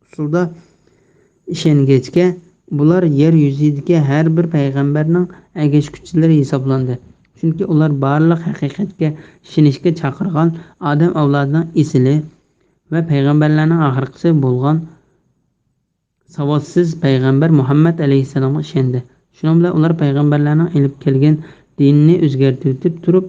ئۇسۇلدا ئىشەنگەچكە، بۇلار يەر يۈزىدىكى ھەر بىر پەيغەمبەرنىڭ ئەگەشكۈچىلىرى ھېسابلاندى. چۈنكى ئۇلار بارلىق ھەقىقەتكە ئىشىنىشكە چاقىرغان ئادەم ئەۋلادىنىڭ ئېسىلى ۋە پەيغەمبەرلەرنىڭ ئاخىرقىسى بولغان ساۋاتسىز پەيغەمبەر مۇھەممەد ئەلەيھىسسالامغا ئىشەندى. شۇنىڭ بىلەن ئۇلار پەيغەمبەرلەرنىڭ ئېلىپ كەلگەن دىنىنى ئۆزگەرتىۋېتىپ تۇرۇپ،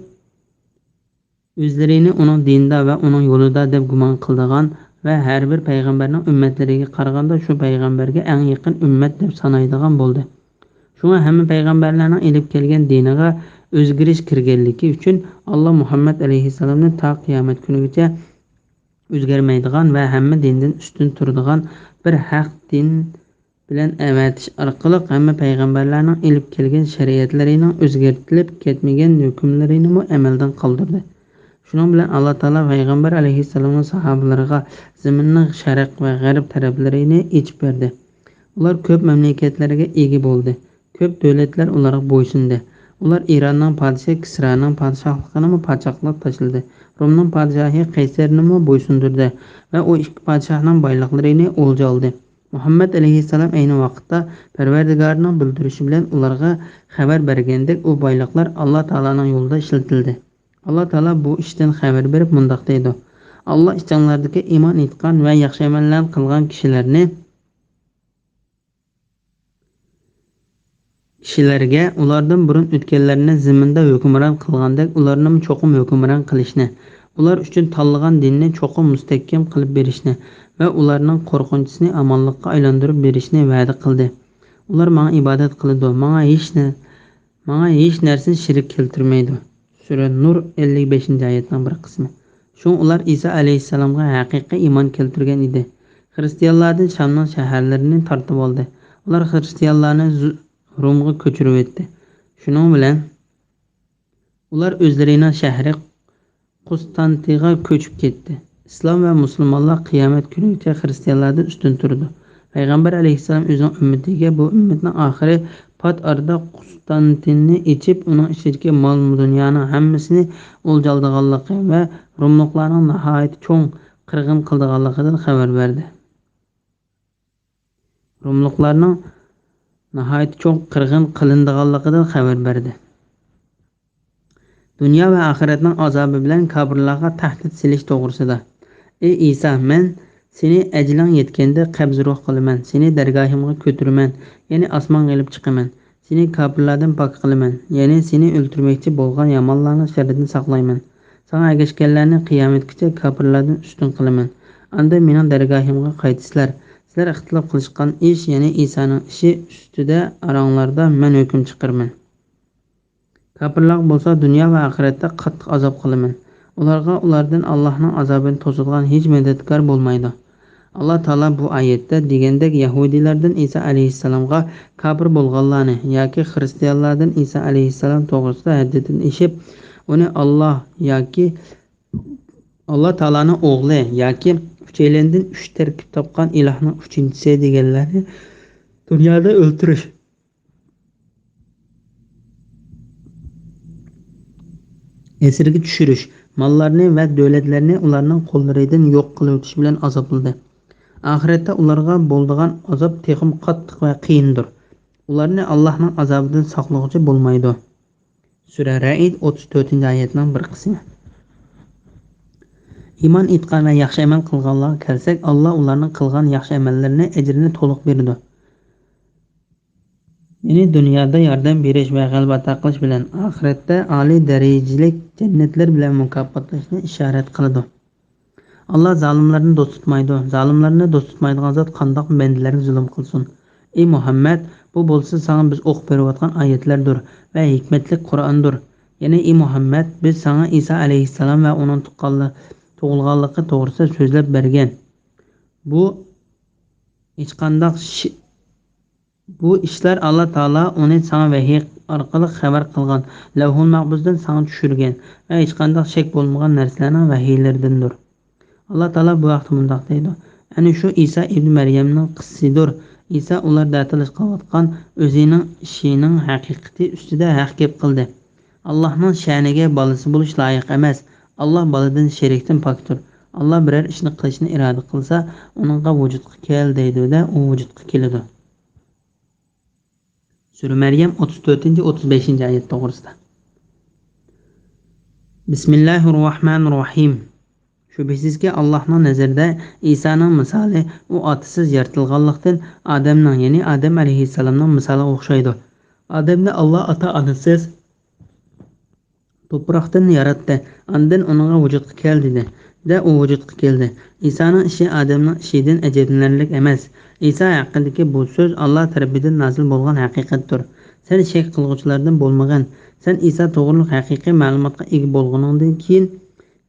ئۆزلىرىنى ئۇنىڭ دىنىدا ۋە ئۇنىڭ يولىدا دەپ گۇمان قىلىدىغان ۋە ھەر بىر پەيغەمبەرنىڭ ئۈممەتلىرىگە قارىغاندا شۇ پەيغەمبەرگە ئەڭ يېقىن ئۈممەت دەپ سانايدىغان بولدى. شۇڭا ھەممە پەيغەمبەرلەرنىڭ ئېلىپ كەلگەن دىنىغا ئۆزگىرىش كىرگەنلىكى ئۈچۈن، ئاللا مۇھەممەد ئەلەيھىسسالامنى تا قىيامەت كۈنىگىچە ئۆزگەرمەيدىغان ۋە ھەممە دىندىن ئۈستۈن تۇرىدىغان بىر ھەق دىن بىلەن ئەۋەتىش ئارقىلىق ھەممە پەيغەمبەرلەرنىڭ ئېلىپ كەلگەن شەرىئەتلىرىنىڭ ئۆزگەرتىلىپ كەتمىگەن ھۆكۈملىرىنىمۇ ئەمەلدىن قالدۇردى. شۇنىڭ بىلەن ئاللا تائالا پەيغەمبەر ئەلەيھىسسالامنىڭ ساھابىلىرىغا زېمىننىڭ شەرق ۋە غەرب تەرەپلىرىنى ئېچىپ بەردى. ئۇلار كۆپ مەملىكەتلەرگە ئىگە بولدى. كۆپ دۆلەتلەر ئۇلارغا بويسۇندى. ئۇلار ئىراننىڭ پادىشاھى كىسرانىڭ پادىشاھلىقىنىمۇ پاچاقلاپ تاشلىدى. رومنىڭ پادىشاھى قەيسەرنىمۇ بويسۇندۇردى ۋە ئۇ ئىككى پادىشاھنىڭ بايلىقلىرىنى ئولجا ئالدى. مۇھەممەد ئەلەيھىسسالام ئەينى ۋاقىتتا پەرۋەردىگارىنىڭ بىلدۈرۈشى بىلەن ئۇلارغا خەۋەر بەرگەندەك، ئۇ بايلىقلار ئاللا تائالانىڭ يولىدا ئىشلىتىلدى. ئاللا تائالا بۇ ئىشتىن خەۋەر بېرىپ مۇنداق دەيدۇ: ئاللا ئىچىڭلاردىكى ئىمان ئېيتقان ۋە ياخشى ئەمەللەرنى قىلغان كىشىلەرنى كىشىلەرگە ئۇلاردىن بۇرۇن ئۆتكەنلەرنى زېمىندا ھۆكۈمران قىلغاندەك ئۇلارنىمۇ چوقۇم ھۆكۈمران قىلىشنى، ئۇلار ئۈچۈن تاللىغان دىننى چوقۇم مۇستەھكەم قىلىپ بېرىشنى ۋە ئۇلارنىڭ قورقۇنچىسىنى ئامانلىققا ئايلاندۇرۇپ بېرىشنى ۋەدە قىلدى. ئۇلار ماڭا ئىبادەت قىلىدۇ، ماڭا ھېچ نە-، ماڭا ھېچ نەرسىنى شېرىك كەلتۈرمەيدۇ. سۈرە نۇر، ئەللىك بەشىنچى ئايەتنىڭ بىر قىسمى. شۇڭا ئۇلار ئىسا ئەلەيھىسسالامغا ھەقىقىي ئىمان كەلتۈرگەن ئىدى. خىرىستىيانلاردىن شامنىڭ شەھەرلىرىنى تارتىۋالدى. ئۇلار خىرىستىيانلارنى زۇ-، رومغا كۆچۈرۈۋەتتى. شۇنىڭ بىلەن ئۇلار ئۆزلىرىنىڭ شەھىرى قۇستانتىغا كۆچۈپ كەتتى. ئىسلام ۋە مۇسۇلمانلار قىيامەت كۈنىگىچە خىرىستىيانلاردىن ئۈستۈن تۇرىدۇ. پەيغەمبەر ئەلەيھىسسالام ئۆزىنىڭ ئۈممىتىگە بۇ ئۈممەتنىڭ ئاخىرى پات ئارىدا قۇستانتىننى ئېچىپ، ئۇنىڭ ئىچىدىكى مال-دۇنيانىڭ ھەممىسىنى ئولجا ئالىدىغانلىقى ۋە روملۇقلارنىڭ ناھايىتى چوڭ قىرغىن قىلىدىغانلىقىدىن خەۋەر بەردى. روملۇقلارنىڭ ناھايىتى چوڭ قىرغىن قىلىنىدىغانلىقىدىن خەۋەر بەردى. دۇنيا ۋە ئاخىرەتنىڭ ئازابى بىلەن كاپىرلارغا تەھدىت سېلىش توغرىسىدا. ئى ئىسا، مەن سېنى ئەجىلىڭ يەتكەندە قەبزى روھ قىلىمەن، سېنى دەرگاھىمغا كۆتۈرىمەن، يەنى ئاسمانغا ئېلىپ چىقىمەن. سېنى كاپىرلاردىن پاك قىلىمەن، يەنى سېنى ئۆلتۈرمەكچى بولغان يامانلارنىڭ شەررىدىن ساقلايمەن. ساڭا ئەگەشكەنلەرنى قىيامەتكىچە كاپىرلاردىن ئۈستۈن قىلىمەن. ئاندىن مېنىڭ دەرگاھىمغا قايتىسىلەر. سىلەر ئىختىلاپ قىلىشقان ئىش، يەنى ئىسانىڭ ئىشى ئۈستىدە ئاراڭلاردا مەن ھۆكۈم چىقىرىمەن. كاپىرلارغا بولسا دۇنيا ۋە ئاخىرەتتە قاتتىق ئازاب قىلىمەن. ئۇلارغا ئۇلاردىن ئاللاھنىڭ ئازابىنى توسىدىغان ھېچ مەدەتكار بولمايدۇ. ئاللا تائالا بۇ ئايەتتە دېگەندەك يەھۇدىيلاردىن ئىسا ئەلەيھىسسالامغا كاپىر بولغانلارنى ياكى خىرىستىيانلاردىن ئىسا ئەلەيھىسسالام توغرىسىدا ھەددىدىن ئېشىپ، ئۇنى ئاللا ياكى ئاللا تائالانىڭ ئوغلى ياكى ئۈچەيلەندىن ئۈچ تەركىب تاپقان ئىلاھنىڭ ئۈچىنچىسى دېگەنلەرنى دۇنيادا ئۆلتۈرۈش، ئەسىرگە چۈشۈرۈش، ماللارنى ۋە دۆلەتلەرنى ئۇلارنىڭ قوللىرىدىن يوق قىلىۋېتىش بىلەن ئازابلىدى. ئاخىرەتتە ئۇلارغا بولىدىغان ئازاب تېخىمۇ قاتتىق ۋە قىيىندۇر. ئۇلارنى ئاللاھنىڭ ئازابىدىن ساقلىغۇچى بولمايدۇ. سۈرە رەئد، ئوتتۇز تۆتىنچى ئايەتنىڭ بىر قىسمى. ئىمان ئېيتقان ۋە ياخشى ئەمەل قىلغانلارغا كەلسەك، ئاللا ئۇلارنىڭ قىلغان ياخشى ئەمەللىرىنى ئەجرىنى تولۇق بېرىدۇ. يەنى دۇنيادا ياردەم بېرىش ۋە غەلىبە ئاتا قىلىش بىلەن ئاخىرەتتە ئالىي دەرىجىلىك جەننەتلەر بىلەن مۇكاپاتلاشنى ئىشارەت قىلىدۇ. ئاللا زالىملارنى دوست تۇتمايدۇ. زالىملارنى دوست تۇتمايدىغان زات قانداق بەندىلەرگە زۇلۇم قىلسۇن؟ ئى مۇھەممەد، بۇ بولسا ساڭا بىز ئوقۇپ بېرىۋاتقان ئايەتلەردۇر ۋە ھېكمەتلىك قۇرئاندۇر. يەنى ئى مۇھەممەد، بىز ساڭا ئىسا ئەلەيھىسسالام ۋە ئۇنىڭ تۇغقانلى-، تۇغۇلغانلىقى توغرىسىدا سۆزلەپ بەرگەن. بۇ ھېچقانداق شى-، بۇ ئىشلار ئاللا تائالا ئۇنى ساڭا ۋەھىي ئارقىلىق خەۋەر قىلغان، لەۋھۇل مەھپۇزدىن ساڭا چۈشۈرگەن ۋە ھېچقانداق شەك بولمىغان نەرسىلەرنىڭ ۋەھىيلىرىدىندۇر. ئاللا تائالا بۇ ھەقتە مۇنداق دەيدۇ: ئەنە شۇ ئىسا ئىبنى مەريەمنىڭ قىسسىسىدۇر. ئىسا ئۇلار دەتالاش قىلىۋاتقان ئۆزىنىڭ ئىشىنىڭ ھەقىقىتى ئۈستىدە ھەق گەپ قىلدى. ئاللاھنىڭ شەنىگە بالىسى بولۇش لايىق ئەمەس. ئاللا بالىدىن، شېرىكتىن پاكتۇر. ئاللا بىرەر ئىشنى قىلىشنى ئىرادە قىلسا، ئۇنىڭغا ۋۇجۇدقا كەل دەيدۇ-دە، ئۇ ۋۇجۇدقا كېلىدۇ. سۈرە مەريەم، ئوتتۇز تۆتىنچى، ئوتتۇز بەشىنچى ئايەت توغرىسىدا. بىسمىللاھىر راھمانىر راھىم. شۈبھىسىزكى، ئاللاھنىڭ نەزىرىدە ئىسانىڭ مىسالى ئۇ ئاتىسىز يارىتىلغانلىقتىن ئادەمنىڭ، يەنى ئادەم ئەلەيھىسسالامنىڭ مىسالىغا ئوخشايدۇ. ئادەمنى ئاللا ئاتا-ئانىسىز توپراقتىن ياراتتى، ئاندىن ئۇنىڭغا ۋۇجۇدقا كەل دېدى، دە ئۇ ۋۇجۇدقا كەلدى. ئىسانىڭ ئىشى ئادەمنىڭ ئىشىدىن ئەجەبلىنەرلىك ئەمەس. ئىسا ھەققىدىكى بۇ سۆز ئاللا تەرىپىدىن نازىل بولغان ھەقىقەتتۇر. سەن شەك قىلغۇچىلاردىن بولمىغىن. سەن ئىسا توغرۇلۇق ھەقىقىي مەلۇماتقا ئىگە بولغىنىڭدىن كېيىن،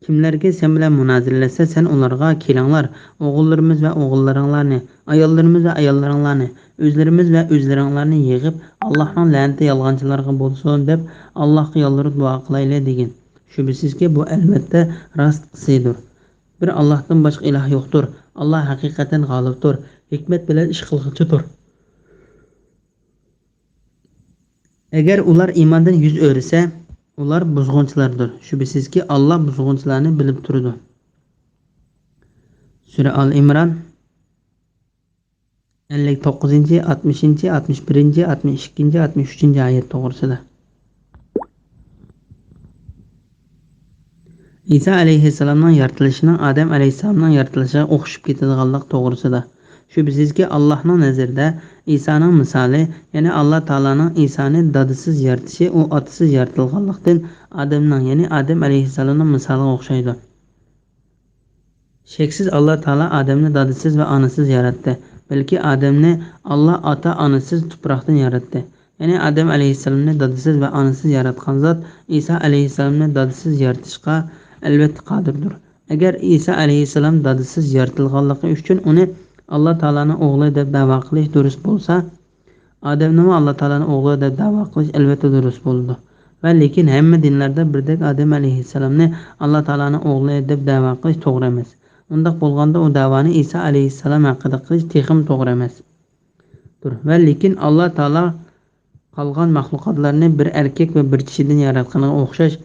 كىملەركى سەن بىلەن مۇنازىرىلەشسە، سەن ئۇلارغا، كېلىڭلار، ئوغۇللىرىمىز ۋە ئوغۇللىرىڭلارنى، ئاياللىرىمىز ۋە ئاياللىرىڭلارنى، ئۆزلىرىمىز ۋە ئۆزلىرىڭلارنى يىغىپ، ئاللاھنىڭ لەنىتى يالغانچىلارغا بولسۇن، دەپ، ئاللاھقا يالۋۇرۇپ دۇئا قىلايلى، دېگىن. شۈبھىسىزكى، بۇ ئەلۋەتتە راستقىسىدۇر. بىر ئاللاھتىن باشقا ئىلاھ يوقتۇر. ئاللاھ ھەقىقەتەن غالىبتۇر، ھېكمەت بىلەن ئىش قىلغۇچىدۇر. ئەگەر ئۇلار ئىماندىن يۈز ئۆرۈسە، ئۇلار بۇزغۇنچىلاردۇر. شۈبھىسىزكى، ئاللاھ بۇزغۇنچىلارنى بىلىپ تۇرىدۇ. سۈرە ئال ئىمران، ئەللىك توققۇزىنچى، ئاتمىشىنچى، ئاتمىش بىرىنچى، ئاتمىش ئىككىنچى، ئاتمىش ئۈچىنچى ئايەت توغرىسىدا. ئىسا ئەلەيھىسسالامنىڭ يارىتىلىشىنىڭ ئادەم ئەلەيھىسسالامنىڭ يارىتىلىشىغا ئوخشىشىپ كېتىدىغانلىقى توغرىسىدا. شۈبھىسىزكى، ئاللاھنىڭ نەزىرىدە ئىسانىڭ مىسالى، يەنى ئاللا تائالانىڭ ئىسانى دادىسىز يارىتىشى ئۇ ئاتىسىز يارىتىلغانلىقتىن ئادەمنىڭ، يەنى ئادەم ئەلەيھىسسالامنىڭ مىسالىغا ئوخشايدۇ. شەكسىز، ئاللا تائالا ئادەمنى دادىسىز ۋە ئانىسىز ياراتتى، بەلكى ئادەمنى ئاللا ئاتا-ئانىسىز تۇپراقتىن ياراتتى. يەنى ئادەم ئەلەيھىسسالامنى دادىسىز ۋە ئانىسىز ياراتقان زات ئىسا ئەلەيھىسسالامنى دادىسىز يارىتىشقا ئەلۋەتتە قادىردۇر. ئەگەر ئىسا ئەلەيھىسسالام دادىسىز يارىتىلغانلىقى ئۈچۈن ئۇنى ئاللا تائالانىڭ ئوغلى دەپ دەۋا قىلىش دۇرۇس بولسا، ئادەمنىمۇ ئاللا تائالانىڭ ئوغلى دەپ دەۋا قىلىش ئەلۋەتتە دۇرۇس بولىدۇ. ۋە لېكىن ھەممە دىنلاردا بىردەك ئادەم ئەلەيھىسسالامنى ئاللا تائالانىڭ ئوغلى دەپ دەۋا قىلىش توغرا ئەمەس. ئۇنداق بولغاندا ئۇ دەۋانى ئىسا ئەلەيھىسسالام ھەققىدە قىلىش تېخىمۇ توغرا ئەمەس. دۇر. ۋە لېكىن ئاللا تائالا قالغان مەخلۇقاتلارنى بىر ئەركەك ۋە بىر چىشىدىن ياراتقىنىغا ئوخشاش،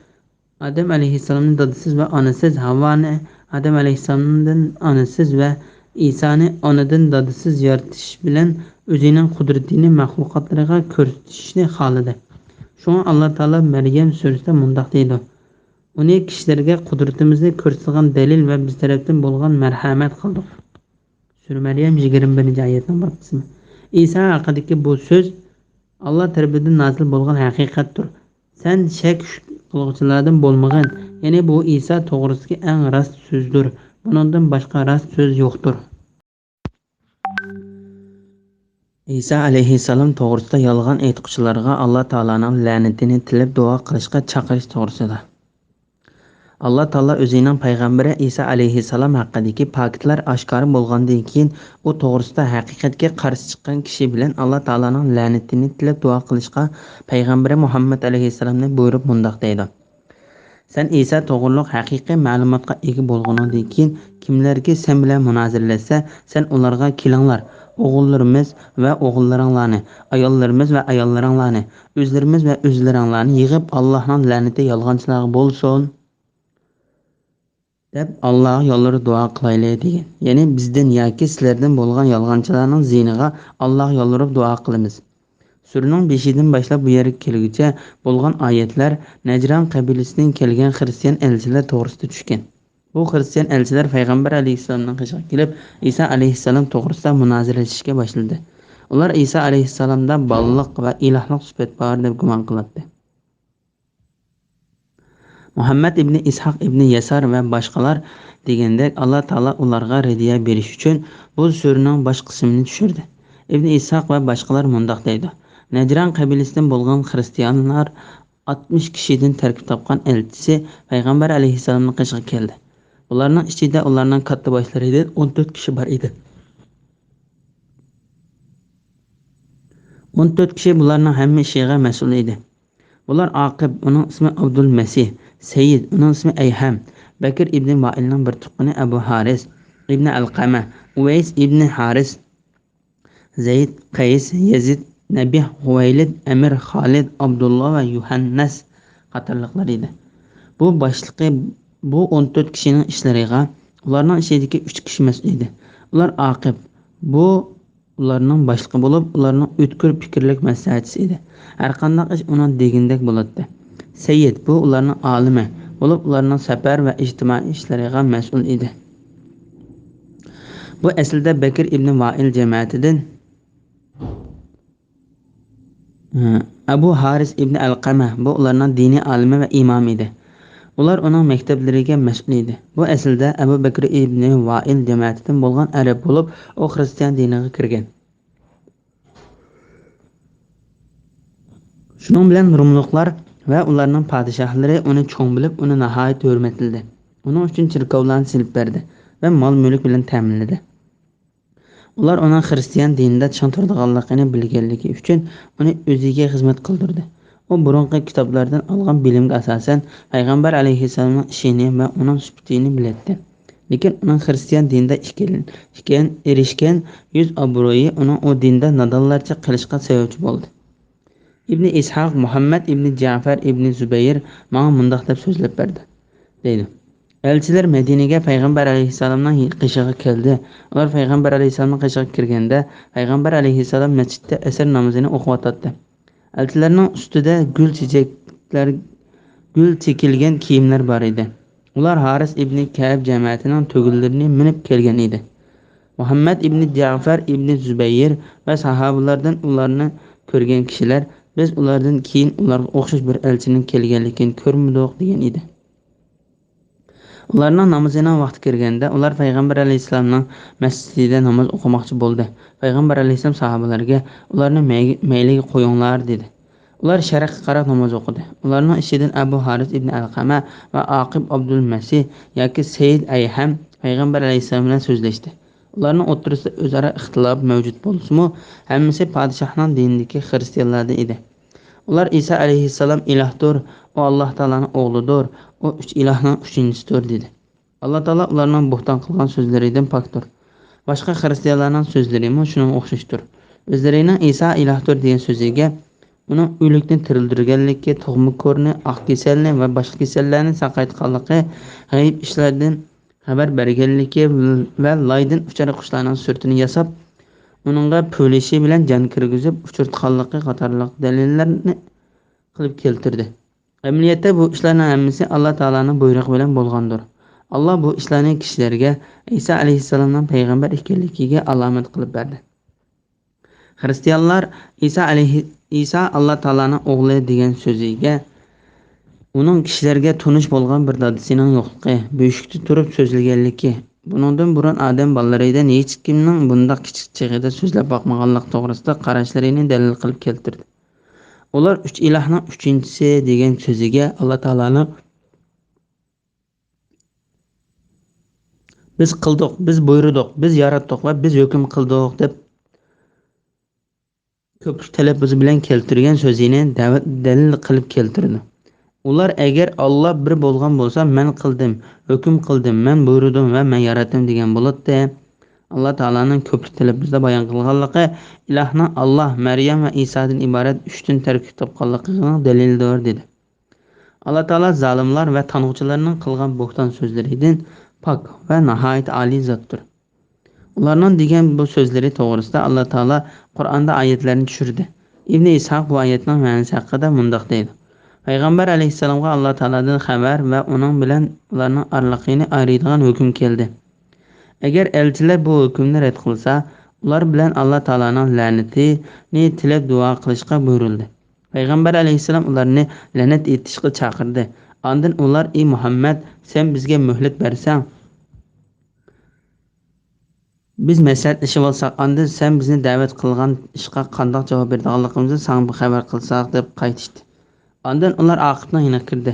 ئادەم ئەلەيھىسسالامنى دادىسىز ۋە ئانىسىز، ھاۋانى ئادەم ئەلەيھىسسالامدىن ئانىسىز ۋە ئىسانى ئانىدىن دادىسىز يارىتىش بىلەن ئۆزىنىڭ قۇدرىتىنى مەخلۇقاتلىرىغا كۆرسىتىشنى خالىدى. شۇڭا ئاللا تائالا مەريەم سۈرىسىدە مۇنداق دەيدۇ: ئۇنى كىشىلەرگە قۇدرىتىمىزنى كۆرسىتىدىغان دەلىل ۋە بىز تەرەپتىن بولغان مەرھەمەت قىلدۇق. سۈرە مەريەم يىگىرمە بىرىنچى ئايەتنىڭ بىر قىسمى. ئىسا ھەققىدىكى بۇ سۆز ئاللا تەرىپىدىن نازىل بولغان ھەقىقەتتۇر. سەن شەك شۈك قىلغۇچىلاردىن بولمىغىن. يەنى بۇ ئىسا توغرىسىدىكى ئەڭ راست سۆزدۇر. بۇنىڭدىن باشقا راست سۆز يوقتۇر. ئىسا ئەلەيھىسسالام توغرىسىدا يالغان ئېيتقۇچىلارغا ئاللا تائالانىڭ لەنىتىنى تىلەپ دۇئا قىلىشقا چاقىرىش توغرىسىدا. ئاللا تائالا ئۆزىنىڭ پەيغەمبىرى ئىسا ئەلەيھىسسالام ھەققىدىكى پاكىتلار ئاشكارا بولغاندىن كېيىن، ئۇ توغرىسىدا ھەقىقەتكە قارشى چىققان كىشى بىلەن ئاللا تائالانىڭ لەنىتىنى تىلەپ دۇئا قىلىشقا پەيغەمبىرى مۇھەممەد ئەلەيھىسسالامنى بۇيرۇپ مۇنداق دەيدۇ: سەن ئىسا توغرۇلۇق ھەقىقىي مەلۇماتقا ئىگە بولغىنىڭدىن كېيىن، كىملەركى سەن بىلەن مۇنازىرىلەشسە، سەن ئۇلارغا: كېلىڭلار، ئوغۇللىرىمىز ۋە ئوغۇللىرىڭلارنى، ئاياللىرىمىز ۋە ئاياللىرىڭلارنى، ئۆزلىرىمىز ۋە ئۆزلىرىڭلارنى يىغىپ، ئاللاھنىڭ لەنىتى يالغانچىلارغا بولسۇن، دەپ، ئاللاغا يالۋۇرۇپ دۇئا قىلايلى، دېگەن. يەنى بىزدىن ياكى سىلەردىن بولغان يالغانچىلارنىڭ زىيىنىغا ئاللاغا يالۋۇرۇپ دۇئا قىلىمىز. سۈرىنىڭ بېشىدىن باشلاپ بۇ يەرگە كەلگۈچە بولغان ئايەتلەر نەجران قەبىلىسىدىن كەلگەن خىرىستىيان ئەلچىلەر توغرىسىدا چۈشكەن. بۇ خىرىستىيان ئەلچىلەر پەيغەمبەر ئەلەيھىسسالامنىڭ قېشىغا كېلىپ، ئىسا ئەلەيھىسسالام توغرىسىدا مۇنازىرىلىشىشكە باشلىدى. ئۇلار ئىسا ئەلەيھىسسالامدا بالىلىق ۋە ئىلاھلىق سۈپەت بار دەپ گۇمان قىلاتتى. مۇھەممەد ئىبنى ئىسھاق ئىبنى يەسار ۋە باشقىلار دېگەندەك، ئاللا تائالا ئۇلارغا رەددىيە بېرىش ئۈچۈن بۇ سۈرىنىڭ باش قىسمىنى چۈشۈردى. ئىبنى ئىسھاق ۋە باشقىلار مۇنداق دەيدۇ: نەجران قەبىلىسىدىن بولغان خىرىستىيانلار ئاتمىش كىشىدىن تەركىب تاپقان ئەلچىسى پەيغەمبەر ئەلەيھىسسالامنىڭ قېشىغا كەلدى. بۇلارنىڭ ئىچىدە ئۇلارنىڭ كاتتا باشلىرىدىن ئون تۆت كىشى بار ئىدى. ئون تۆت كىشى بۇلارنىڭ ھەممە ئىشىغا مەسئۇل ئىدى. بۇلار ئاقىب، ئۇنىڭ ئىسمى ئابدۇل مەسىھ، سەيىد، ئۇنىڭ ئىسمى ئەيھەم، بەكر ئىبنى ۋائىلنىڭ بىر تۇغقىنى ئەبۇ ھارىس ئىبنى ئەلقەمە، ئۇۋەيس ئىبنى ھارىس، زەيد، قەيس، يەزىد، نەبىھ، خۇۋەيلىد، ئەمىر، خالىد، ئابدۇللا ۋە يۇھەننەس قاتارلىقلار ئىدى. بۇ باشلىقى، بۇ ئون تۆت كىشىنىڭ ئىشلىرىغا ئۇلارنىڭ ئىچىدىكى ئۈچ كىشى مەسئۇل ئىدى. ئۇلار ئاقىب، بۇ ئۇلارنىڭ باشلىقى بولۇپ، ئۇلارنىڭ ئۆتكۈر پىكىرلىك مەسلىھەتچىسى ئىدى. ھەرقانداق ئىش ئۇنىڭ دېگىنىدەك بولاتتى. سەييىد، بۇ ئۇلارنىڭ ئالىمى بولۇپ، ئۇلارنىڭ سەپەر ۋە ئىجتىمائىي ئىشلىرىغا مەسئۇل ئىدى. بۇ ئەسلىدە بەكىر ئىبنى ۋائىل جەمەتىدىن، ئەبۇ ھارىس ئىبنى ئەلقەمە، بۇ ئۇلارنىڭ دىنىي ئالىمى ۋە ئىمامى ئىدى. ئۇلار ئۇنىڭ مەكتەپلىرىگە مەسئۇل ئىدى. بۇ ئەسلىدە ئەبۇ بەكرى ئىبنى ۋائىل جەمەتىدىن بولغان ئەرەب بولۇپ، ئۇ خىرىستىيان دىنىغا كىرگەن. شۇنىڭ بىلەن روملۇقلار ۋە ئۇلارنىڭ پادىشاھلىرى ئۇنى چوڭ بىلىپ، ئۇنى ناھايىتى ھۆرمەتلىدى. ئۇنىڭ ئۈچۈن چېركاۋلارنى سېلىپ بەردى ۋە مال-مۈلۈك بىلەن تەمىنلىدى. ئۇلار ئۇنىڭ خىرىستىيان دىنىدا چىڭ تۇرىدىغانلىقىنى بىلگەنلىكى ئۈچۈن ئۇنى ئۆزىگە خىزمەت قىلدۇردى. ئۇ بۇرۇنقى كىتابلاردىن ئالغان بىلىمگە ئاساسەن، پەيغەمبەر ئەلەيھىسسالامنىڭ ئىشىنى ۋە ئۇنىڭ سۈپىتىنى بىلەتتى. لېكىن ئۇنىڭ خىرىستىيان دىنىدا ئىكەن، ئىكەن، ئېرىشكەن يۈز ئابرۇيى ئۇنىڭ ئۇ دىندا نادانلارچە قېلىشقا سەۋەبچى بولدى. ئىبنى ئىسھاق، مۇھەممەد ئىبنى جەفەر ئىبنى زۇبەير ماڭا مۇنداق دەپ سۆزلەپ بەردى، دەيدۇ. ئەلچىلەر مەدىنىگە پەيغەمبەر ئەلەيھىسسالامنىڭ قېشىغا كەلدى. ئۇلار پەيغەمبەر ئەلەيھىسسالامنىڭ قېشىغا كىرگەندە، پەيغەمبەر ئەلەيھىسسالام مەسچىتتە ئەسىر نامىزىنى ئوقۇۋاتاتتى. ئەلچىلەرنىڭ ئۈستىدە گۈل چېچەكلەر، گۈل چېكىلگەن كىيىملەر بار ئىدى. ئۇلار ھارىس ئىبنى كەئب جەمەتىنىڭ تۆگىلىرىنى مىنىپ كەلگەن ئىدى. مۇھەممەد ئىبنى جەفەر ئىبنى زۇبەير ۋە ساھابىلاردىن ئۇلارنى كۆرگەن كىشىلەر، بىز ئۇلاردىن كېيىن ئۇلارغا ئوخشاش بىر ئەلچىنىڭ كەلگەنلىكىنى كۆرمىدۇق، دېگەن ئىدى. ئۇلارنىڭ نامىزىنىڭ ۋاقتى كىرگەندە، ئۇلار پەيغەمبەر ئەلەيھىسسالامنىڭ مەسچىتىدە ناماز ئوقۇماقچى بولدى. پەيغەمبەر ئەلەيھىسسالام ساھابىلەرگە، ئۇلارنى مەي-، مەيلىگە قويۇڭلار، دېدى. ئۇلار شەرققە قاراپ ناماز ئوقۇدى. ئۇلارنىڭ ئىچىدىن ئەبۇ ھارىس ئىبنى ئەلقەمە ۋە ئاقىب ئابدۇل مەسىھ ياكى سەيىد ئەيھەم پەيغەمبەر ئەلەيھىسسالام بىلەن سۆزلەشتى. ئۇلارنىڭ ئوتتۇرىسىدا ئۆزئارا ئىختىلاپ مەۋجۇت بولسىمۇ، ھەممىسى پادىشاھنىڭ دىنىدىكى خىرىستىيانلاردىن ئىدى. ئۇلار ئىسا ئەلەيھىسسالام ئىلاھتۇر، ئۇ ئاللاھ تائالانىڭ ئوغلىدۇر، ئۇ ئۈچ ئىلاھنىڭ ئۈچىنچىسىدۇر، دېدى. ئاللا تائالا ئۇلارنىڭ بۇھتان قىلغان سۆزلىرىدىن پاكتۇر. باشقا خىرىستىيانلارنىڭ سۆزلىرىمۇ شۇنىڭغا ئوخشاشتۇر. ئۆزلىرىنىڭ ئىسا ئىلاھتۇر دېگەن سۆزىگە، ئۇنىڭ ئۆلۈكنى تىرىلدۈرگەنلىكى، تۇغما كورنى، ئاق كېسەلنى ۋە باشقا كېسەللەرنى ساقايتقانلىقى، غەيىب ئىشلاردىن خەۋەر بەرگەنلىكى ۋە لايدىن ئۇچار قۇشلارنىڭ سۈرىتىنى ياساپ، ئۇنىڭغا پۆلىشى بىلەن جان كىرگۈزۈپ ئۇچرىتقانلىقى قاتارلىق دەلىللەرنى قىلىپ كەلتۈردى. ئەمەلىيەتتە بۇ ئىشلارنىڭ ھەممىسى ئاللا تائالانىڭ بۇيرۇقى بىلەن بولغاندۇر. ئاللا بۇ ئىشلارنى كىشىلەرگە ئىسا ئەلەيھىسسالامنىڭ پەيغەمبەر ئىكەنلىكىگە ئالامەت قىلىپ بەردى. خىرىستىيانلار ئىسا ئەلەيھى-، ئىسا ئاللا تائالانىڭ ئوغلى دېگەن سۆزىگە، ئۇنىڭ كىشىلەرگە تونۇش بولغان بىر دادىسىنىڭ يوقلۇقى، بۆشۈكتە تۇرۇپ سۆزلىگەنلىكى، بۇنىڭدىن بۇرۇن ئادەم بالىلىرىدىن ھېچكىمنىڭ بۇنداق كىچىك چېغىدا سۆزلەپ باقمىغانلىقى توغرىسىدا قاراشلىرىنى دەلىل قىلىپ كەلتۈردى. ئۇلار ئۈچ ئىلاھنىڭ ئۈچىنچىسى دېگەن سۆزىگە ئاللا تائالانىڭ «بىز قىلدۇق، بىز بۇيرۇدۇق، بىز ياراتتۇق ۋە بىز ھۆكۈم قىلدۇق» دەپ كۆپلۈك تەلەپپۇزى بىلەن كەلتۈرگەن سۆزىنى دەۋ-، دەلىل قىلىپ كەلتۈرىدۇ. ئۇلار ئەگەر «ئاللا بىر بولغان بولسا، مەن قىلدىم، ھۆكۈم قىلدىم، مەن بۇيرۇدۇم ۋە مەن ياراتتىم» دېگەن بولاتتى. ئاللا تائالانىڭ كۆپلۈك تەلەپپۇزدا بايان قىلغانلىقى ئىلاھنىڭ ئاللا، مەريەم ۋە ئىسادىن ئىبارەت ئۈچتىن تەركىب تاپقانلىقىنىڭ دەلىلىدۇر، دېدى. ئاللا تائالا زالىملار ۋە تانغۇچىلارنىڭ قىلغان بوھتان سۆزلىرىدىن پاك ۋە ناھايىتى ئالىي زاتتۇر. ئۇلارنىڭ دېگەن بۇ سۆزلىرى توغرىسىدا ئاللا تائالا قۇرئاندا ئايەتلەرنى چۈشۈردى. ئىبنى ئىسھاق بۇ ئايەتنىڭ مەنىسى ھەققىدە مۇنداق دەيدۇ: پەيغەمبەر ئەلەيھىسسالامغا ئاللا تائالادىن خەۋەر ۋە ئۇنىڭ بىلەن ئۇلارنىڭ ئارىلىقىنى ئايرىيدىغان ھۆكۈم كەلدى. ئەگەر ئەلچىلەر بۇ ھۆكۈمنى رەت قىلسا، ئۇلار بىلەن ئاللا تائالانىڭ لەنىتىنى تىلەپ دۇئا قىلىشقا بۇيرۇلدى. پەيغەمبەر ئەلەيھىسسالام ئۇلارنى لەنەت ئېيتىشقا چاقىردى. ئاندىن ئۇلار: «ئى مۇھەممەد، سەن بىزگە مۆھلەت بەرسەڭ، بىز مەسلىھەتلىشىۋالساق، ئاندىن سەن بىزنى دەۋەت قىلغان ئىشقا قانداق جاۋاب بېرىدىغانلىقىمىزنى ساڭا بىر خەۋەر قىلساق» دەپ قايتىشتى. ئاندىن ئۇلار ئاقىپنىڭ يېنىغا كىردى.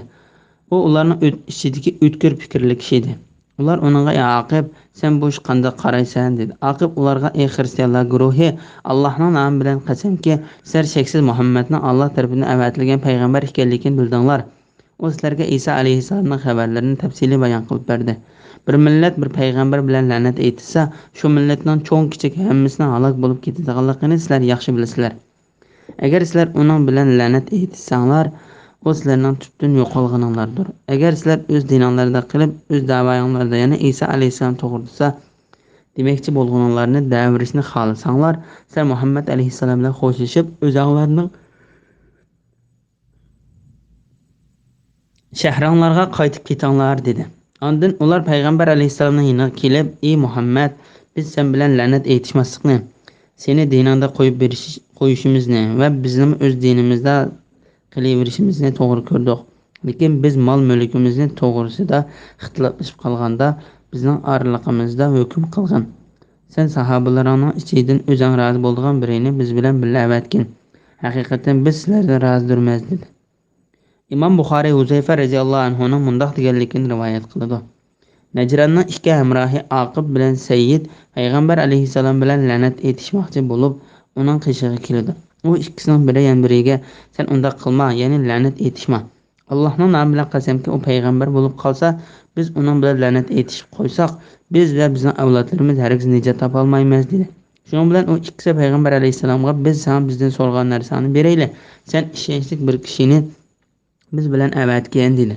ئۇ ئۇلارنىڭ ئۆت-، ئىچىدىكى ئۆتكۈر پىكىرلىك كىشى ئىدى. ئۇلار ئۇنىڭغا: «ئى ئاقىپ، سەن بۇ ئىشقا قانداق قارايسەن؟» دېدى. ئاقىپ ئۇلارغا: «ئى خىرىستىيانلار گۇرۇھى، ئاللاھنىڭ نامى بىلەن قەسەمكى، سىلەر شەكسىز مۇھەممەدنىڭ ئاللا تەرىپىدىن ئەۋەتىلگەن پەيغەمبەر ئىكەنلىكىنى بىلدىڭلار. ئۇ سىلەرگە ئىسا ئەلەيھىسسالامنىڭ خەۋەرلىرىنى تەپسىلىي بايان قىلىپ بەردى. بىر مىللەت بىر پەيغەمبەر بىلەن لەنەت ئېيتىشسا، شۇ مىللەتنىڭ چوڭ-كىچىك ھەممىسىنىڭ ھالاك بولۇپ كېتىدىغانلىقىنى سىلەر ياخشى بىلىسىلەر. ئەگەر سىلەر ئۇنىڭ بىلەن لەنەت ئېيتىشساڭلار، ئۇ سىلەرنىڭ تۈپتىن يوقالغىنىڭلاردۇر. ئەگەر سىلەر ئۆز دىنىڭلاردا قېلىپ، ئۆز داۋايىڭلاردا، يەنى ئىسا ئەلەيھىسسالام توغرىسىدا دېمەكچى بولغىنىڭلارنى دەۋېرىشنى خالىساڭلار، سىلەر مۇھەممەد ئەلەيھىسسالام بىلەن خوشلىشىپ، ئۆزۈڭلارنىڭ شەھىرىڭلارغا قايتىپ كېتىڭلار، دېدى. ئاندىن ئۇلار پەيغەمبەر ئەلەيھىسسالامنىڭ يېنىغا كېلىپ: «ئى مۇھەممەد، بىز سەن بىلەن لەنەت ئېيتىشماسلىقنى، سېنى دىنىڭدا قويۇپ بېرىش، قويۇشىمىزنى ۋە بىزنىمۇ ئۆز دىنىمىزدا قېلىۋېرىشىمىزنى توغرا كۆردۇق. لېكىن بىز مال-مۈلكىمىزنى توغرىسىدا ئىختىلاپلىشىپ قالغاندا، بىزنىڭ ئارىلىقىمىزدا ھۆكۈم قىلغىن. سەن ساھابىلىرىڭنىڭ ئىچىدىن ئۆزۈڭ رازى بولىدىغان بىرىنى بىز بىلەن بىللە ئەۋەتكىن. ھەقىقەتەن بىز سىلەردىن رازىدۇرمىز» دېدى. ئىمام بۇخارىي ھۇزەيفە رەزىياللاھۇ ئەنھۇنىڭ مۇنداق دېگەنلىكىنى رىۋايەت قىلىدۇ: نەجراننىڭ ئىككى ھەمراھى ئاقىپ بىلەن سەييىد پەيغەمبەر ئەلەيھىسسالام بىلەن لەنەت ئېيتىشماقچى بولۇپ، ئۇنىڭ قېشىغا كېلىدۇ. ئۇ ئىككىسىنىڭ بىرى يەنە بىرىگە: «سەن ئۇنداق قىلما، يەنى لەنەت ئېيتىشما. ئاللاھنىڭ نامى بىلەن قەسەمكى، ئۇ پەيغەمبەر بولۇپ قالسا، بىز ئۇنىڭ بىلەن لەنەت ئېيتىشىپ قويساق، بىز ۋە بىزنىڭ ئەۋلادلىرىمىز ھەرگىز نىجات تاپالمايمىز» دېدى. شۇنىڭ بىلەن ئۇ ئىككىسى پەيغەمبەر ئەلەيھىسسالامغا: «بىز ساڭا بىزدىن سورىغان نەرسەڭنى بېرەيلى، سەن ئىشەنچلىك بىر كىشىنى بىز بىلەن ئەۋەتكىن» دېدى.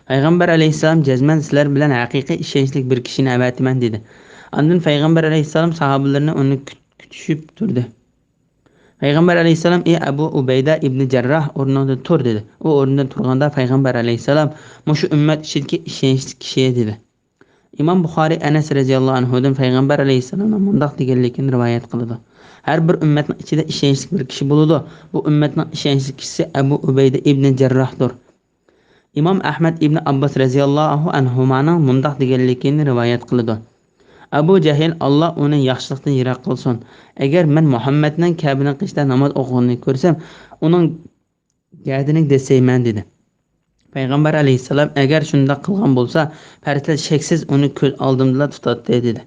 پەيغەمبەر ئەلەيھىسسالام: «جەزمەن سىلەر بىلەن ھەقىقىي ئىشەنچلىك بىر كىشىنى ئەۋەتىمەن» دېدى. ئاندىن پەيغەمبەر ئەلەيھىسسالام ساھابىلىرىنى ئۇنى كۈت-، كۈتۈشۈپ تۇردى. پەيغەمبەر ئەلەيھىسسالام: «ئى ئەبۇ ئۇبەيدە ئىبنى جەرراھ، ئورنۇڭدىن تۇر» دېدى. ئۇ ئورنىدىن تۇرغاندا پەيغەمبەر ئەلەيھىسسالام: «مۇشۇ ئۈممەت ئىچىدىكى ئىشەنچلىك كىشى» دېدى. ئىمام بۇخارىي ئەنەس رەزىياللاھۇ ئەنھۇدىن پەيغەمبەر ئەلەيھىسسالامنىڭ مۇنداق دېگەنلىكىنى رىۋايەت قىلىدۇ: «ھەر بىر ئۈممەتنىڭ ئىچىدە ئىشەنچلىك بىر كىشى بولىدۇ. بۇ ئۈممەتنىڭ ئىشەنچلىك كىشىسى ئەبۇ ئۇبەيدە ئىبنى جەرراھدۇر.» ئىمام ئەھمەد ئىبنى ئابباس رەزىياللاھۇ ئەنھۇمانىڭ مۇنداق دېگەنلىكىنى رىۋايەت قىلىدۇ: «ئەبۇ جەھىل، ئاللا ئۇنى ياخشىلىقتىن يىراق قىلسۇن. ئەگەر مەن مۇھەممەدنىڭ كەبىنىڭ قېشىدا ناماز ئوقۇغىنىنى كۆرسەم، ئۇنىڭ گەدىنىگە دەسسەيمەن» دېدى. پەيغەمبەر ئەلەيھىسسالام: «ئەگەر شۇنداق قىلغان بولسا، پەرىسلەر شەكسىز ئۇنى كۆز ئالدىمدىلا تۇتاتتى» دېدى.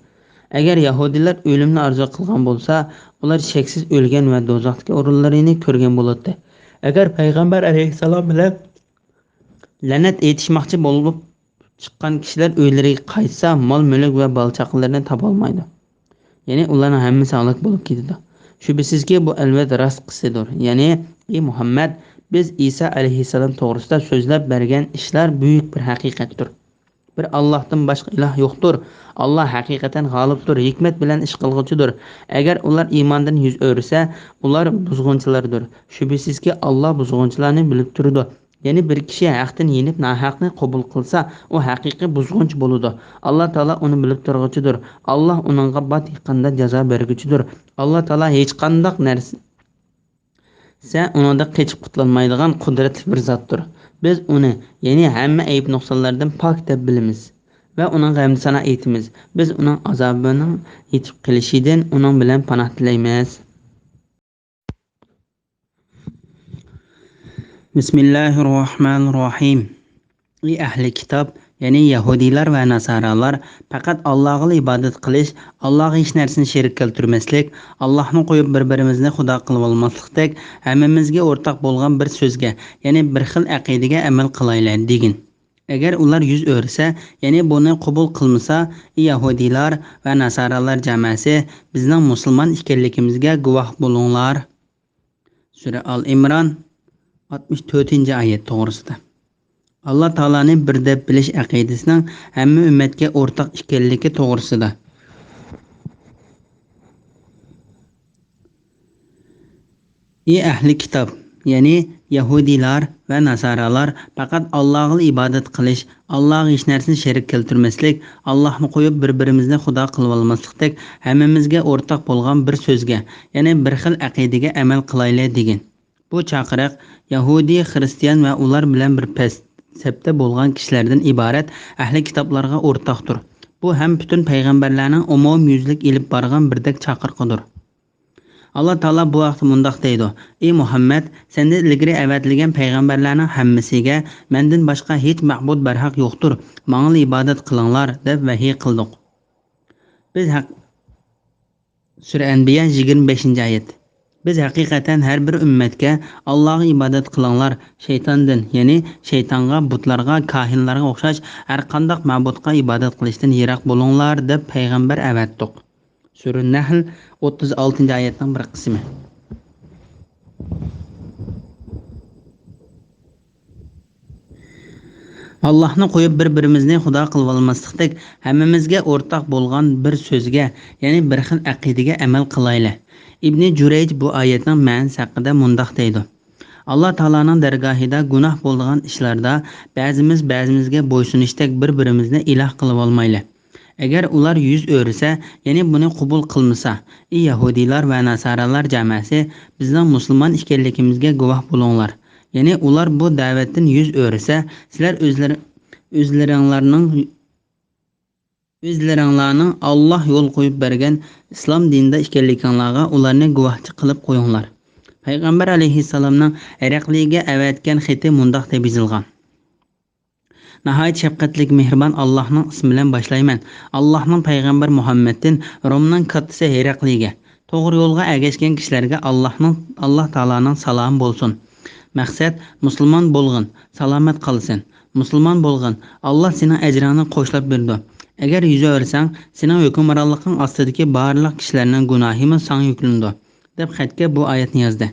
ئەگەر يەھۇدىيلار ئۆلۈمنى ئارزۇ قىلغان بولسا، ئۇلار شەكسىز ئۆلگەن ۋە دوزاختىكى ئورۇنلىرىنى كۆرگەن بولاتتى. ئەگەر پەيغەمبەر ئەلەيھىسسالام بىلەن لەنەت ئېيتىشماقچى بولۇپ، چىققان كىشىلەر ئۆيلىرىگە قايتسا، مال-مۈلۈك ۋە بالا-چاقىلىرىنى تاپالمايدۇ. يەنى ئۇلارنىڭ ھەممىسى ھالاك بولۇپ كېتىدۇ. شۈبھىسىزكى، بۇ ئەلۋەتتە راست قىسسىدۇر. يەنى، ئى مۇھەممەد، بىز ئىسا ئەلەيھىسسالام توغرىسىدا سۆزلەپ بەرگەن ئىشلار بۈيۈك بىر ھەقىقەتتۇر. بىر ئاللاھتىن باشقا ئىلاھ يوقتۇر. ئاللاھ ھەقىقەتەن غالىبتۇر، ھېكمەت بىلەن ئىش قىلغۇچىدۇر. ئەگەر ئۇلار ئىماندىن يۈز ئۆرۈسە، ئۇلار بۇزغۇنچىلاردۇر. شۈبھىسىزكى، ئاللاھ بۇزغۇنچىلارنى بىلىپ تۇرىدۇ. يەنى بىر كىشى ھەقتىن يېنىپ ناھەقنى قوبۇل قىلسا، ئۇ ھەقىقىي بۇزغۇنچى بولىدۇ. ئاللاھ تائالا ئۇنى بىلىپ تۇرغۇچىدۇر. ئاللاھ ئۇنىڭغا بات يېقىندا جازا بەرگۈچىدۇر. ئاللاھ تائالا ھېچقانداق نەرسە ئۇنىڭدىن قېچىپ قۇتۇلالمايدىغان قۇدرەتلىك بىر زاتتۇر. بىز ئۇنى، يەنى ھەممە ئەيىب-نۇقسانلاردىن پاك دەپ بىلىمىز ۋە ئۇنىڭغا ھەمدۇ سانا ئېيتىمىز. بىز ئۇنىڭ ئازابىنىڭ يېتىپ قېلىشىدىن ئۇنىڭ بىلەن پاناھ تىلەيمىز. بىسمىللاھىررەھمانىررەھىم. ئى ئەھلى كىتاب، يەنى يەھۇدىيلار ۋە ناسارالار، پەقەت ئاللاغىلا ئىبادەت قىلىش، ئاللاغا ھېچ نەرسىنى شېرىك كەلتۈرمەسلىك، ئاللاھنى قويۇپ بىر-بىرىمىزنى خۇدا قىلىۋالماسلىقتەك، ھەممىمىزگە ئورتاق بولغان بىر سۆزگە، يەنى بىر خىل ئەقىدىگە ئەمەل قىلايلى، دېگىن. ئەگەر ئۇلار يۈز ئۆرۈسە، يەنى بۇنى قوبۇل قىلمىسا، ئى يەھۇدىيلار ۋە ناسارالار جامەسى، بىزنىڭ مۇسۇلمان ئىكەنلىكىمىزگە گۇۋاھ بولۇڭلار. سۈرە ئال ئىمران، ئاتمىش تۆتىنچى ئايەت توغرىسىدا. ئاللا تائالانى بىر دەپ بىلىش ئەقىدىسىنىڭ ھەممە ئۈممەتكە ئورتاق ئىكەنلىكى توغرىسىدا. ئى ئەھلى كىتاب، يەنى يەھۇدىيلار ۋە ناسارالار پەقەت ئاللاغىلا ئىبادەت قىلىش، ئاللاغا ھېچ نەرسىنى شېرىك كەلتۈرمەسلىك، ئاللاھنى قويۇپ بىر-بىرىمىزنى خۇدا قىلىۋالماسلىقتەك، ھەممىمىزگە ئورتاق بولغان بىر سۆزگە، يەنى بىر خىل ئەقىدىگە ئەمەل قىلايلى، دېگىن. بۇ چاقىرىق يەھۇدىي، خىرىستىيان ۋە ئۇلار بىلەن بىر پەس-، سەپتە بولغان كىشىلەردىن ئىبارەت ئەھلى كىتابلارغا ئورتاقتۇر. بۇ ھەم پۈتۈن پەيغەمبەرلەرنىڭ ئومۇميۈزلۈك ئېلىپ بارغان بىردەك چاقىرىقىدۇر. ئاللا تائالا بۇ ھەقتە مۇنداق دەيدۇ: ئى مۇھەممەد، سەندىن ئىلگىرى ئەۋەتىلگەن پەيغەمبەرلەرنىڭ ھەممىسىگە مەندىن باشقا ھېچ مەبۇد بەرھەق يوقتۇر، ماڭىلا ئىبادەت قىلىڭلار، دەپ ۋەھىي قىلدۇق. بىز ھەق-، سۈرە ئەنبىيا، يىگىرمە بەشىنچى ئايەت. بىز ھەقىقەتەن ھەر بىر ئۈممەتكە، ئاللاغا ئىبادەت قىلىڭلار، شەيتاندىن، يەنى شەيتانغا، بۇتلارغا، كاھىنلارغا ئوخشاش ھەر قانداق مەبۇدقا ئىبادەت قىلىشتىن يىراق بولۇڭلار، دەپ پەيغەمبەر ئەۋەتتۇق. سۈرە نەھل، ئوتتۇز ئالتىنچى ئايەتنىڭ بىر قىسمى. ئاللاھنى قويۇپ بىر-بىرىمىزنى خۇدا قىلىۋالماسلىقتەك، ھەممىمىزگە ئورتاق بولغان بىر سۆزگە، يەنى بىر خىل ئەقىدىگە ئەمەل قىلايلى. ئىبنى جۇرەيج بۇ ئايەتنىڭ مەنىسى ھەققىدە مۇنداق دەيدۇ: ئاللا تائالانىڭ دەرگاھىدا گۇناھ بولىدىغان ئىشلاردا بەزىمىز بەزىمىزگە بويسۇنۇشتەك بىر-بىرىمىزنى ئىلاھ قىلىۋالمايلى. ئەگەر ئۇلار يۈز ئۆرۈسە، يەنى بۇنى قوبۇل قىلمىسا، ئى يەھۇدىيلار ۋە ناسارالار جامەسى، بىزنىڭ مۇسۇلمان ئىكەنلىكىمىزگە گۇۋاھ بولۇڭلار. يەنى ئۇلار بۇ دەۋەتتىن يۈز ئۆرۈسە، سىلەر ئۆزلىرى-، ئۆزلىرىڭلارنىڭ، ئۆزلىرىڭلارنىڭ ئاللا يول قويۇپ بەرگەن ئىسلام دىنىدا ئىكەنلىكىڭلارغا ئۇلارنى گۇۋاھچى قىلىپ قويۇڭلار. پەيغەمبەر ئەلەيھىسسالامنىڭ ھېرەقلىگە ئەۋەتكەن خېتى مۇنداق دەپ يېزىلغان. ناھايىتى شەپقەتلىك، مېھرىبان ئاللاھنىڭ ئىسمى بىلەن باشلايمەن. ئاللاھنىڭ پەيغەمبىرى مۇھەممەدتىن، رومنىڭ كاتتىسى ھېرەقلىگە، توغرا يولغا ئەگەشكەن كىشىلەرگە ئاللاھنىڭ، ئاللاھ تائالانىڭ سالامى بولسۇن. مەقسەت، مۇسۇلمان بولغىن، سالامەت قالىسەن. مۇسۇلمان بولغىن، ئاللاھ سېنىڭ ئەجرىڭنى قوشلاپ بېرىدۇ. ئەگەر يۈز ئۆرۈسەڭ، سېنىڭ ھۆكۈمرانلىقىڭ ئاستىدىكى بارلىق كىشىلەرنىڭ گۇناھىمۇ ساڭا يۈكلىنىدۇ، دەپ خەتكە بۇ ئايەتنى يازدى.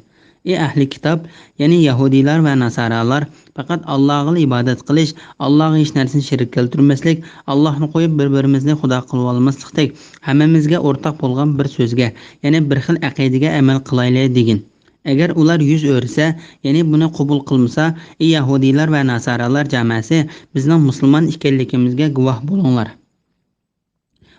ئى ئەھلى كىتاب، يەنى يەھۇدىيلار ۋە ناسارالار، پەقەت ئاللاغىلا ئىبادەت قىلىش، ئاللاغا ھېچ نەرسىنى شېرىك كەلتۈرمەسلىك، ئاللاھنى قويۇپ بىر-بىرىمىزنى خۇدا قىلىۋالماسلىقتەك، ھەممىمىزگە ئورتاق بولغان بىر سۆزگە، يەنى بىر خىل ئەقىدىگە ئەمەل قىلايلى، دېگىن. ئەگەر ئۇلار يۈز ئۆرۈسە، يەنى بۇنى قوبۇل قىلمىسا، ئى يەھۇدىيلار ۋە ناسارالار جامەسى، بىزنىڭ مۇسۇلمان ئىكەنلىكىمىزگە گۇۋاھ بولۇڭلار.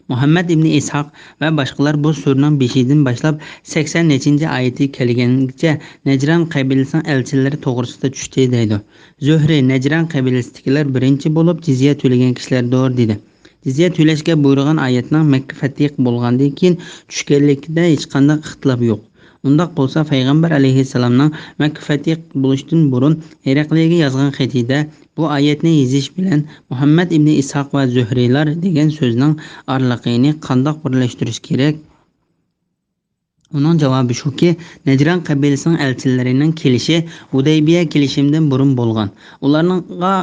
مۇھەممەد ئىبنى ئىسھاق ۋە باشقىلار بۇ سۈرىنىڭ بېشىدىن باشلاپ سەكسەن نەچچىنچى ئايىتى كەلگەنگىچە نەجران قەبىلىسىنىڭ ئەلچىلىرى توغرىسىدا چۈشتى دەيدۇ. زۆھرى، نەجران قەبىلىسىدىكىلەر بىرىنچى بولۇپ جىزيە تۆلىگەن كىشىلەردۇر، دېدى. جىزيە تۆلەشكە بۇيرۇغان ئايەتنىڭ مەككە فەتھى بولغاندىن كېيىن چۈشكەنلىكىدە ھېچقانداق ئىختىلاپ يوق. ئۇنداق بولسا، پەيغەمبەر ئەلەيھىسسالامنىڭ مەككە فەتھى بولۇشتىن بۇرۇن ھېرەقلىگە يازغان خېتىدە بۇ ئايەتنى يېزىش بىلەن مۇھەممەد ئىبنى ئىسھاق ۋە زۆھرىيلار دېگەن سۆزنىڭ ئارىلىقىنى قانداق بىرلەشتۈرۈش كېرەك؟ ئۇنىڭ جاۋابى شۇكى، نەجران قەبىلىسىنىڭ ئەلچىلىرىنىڭ كېلىشى ھۇدەيبىيە كېلىشىمىدىن بۇرۇن بولغان. ئۇلارنىڭغا،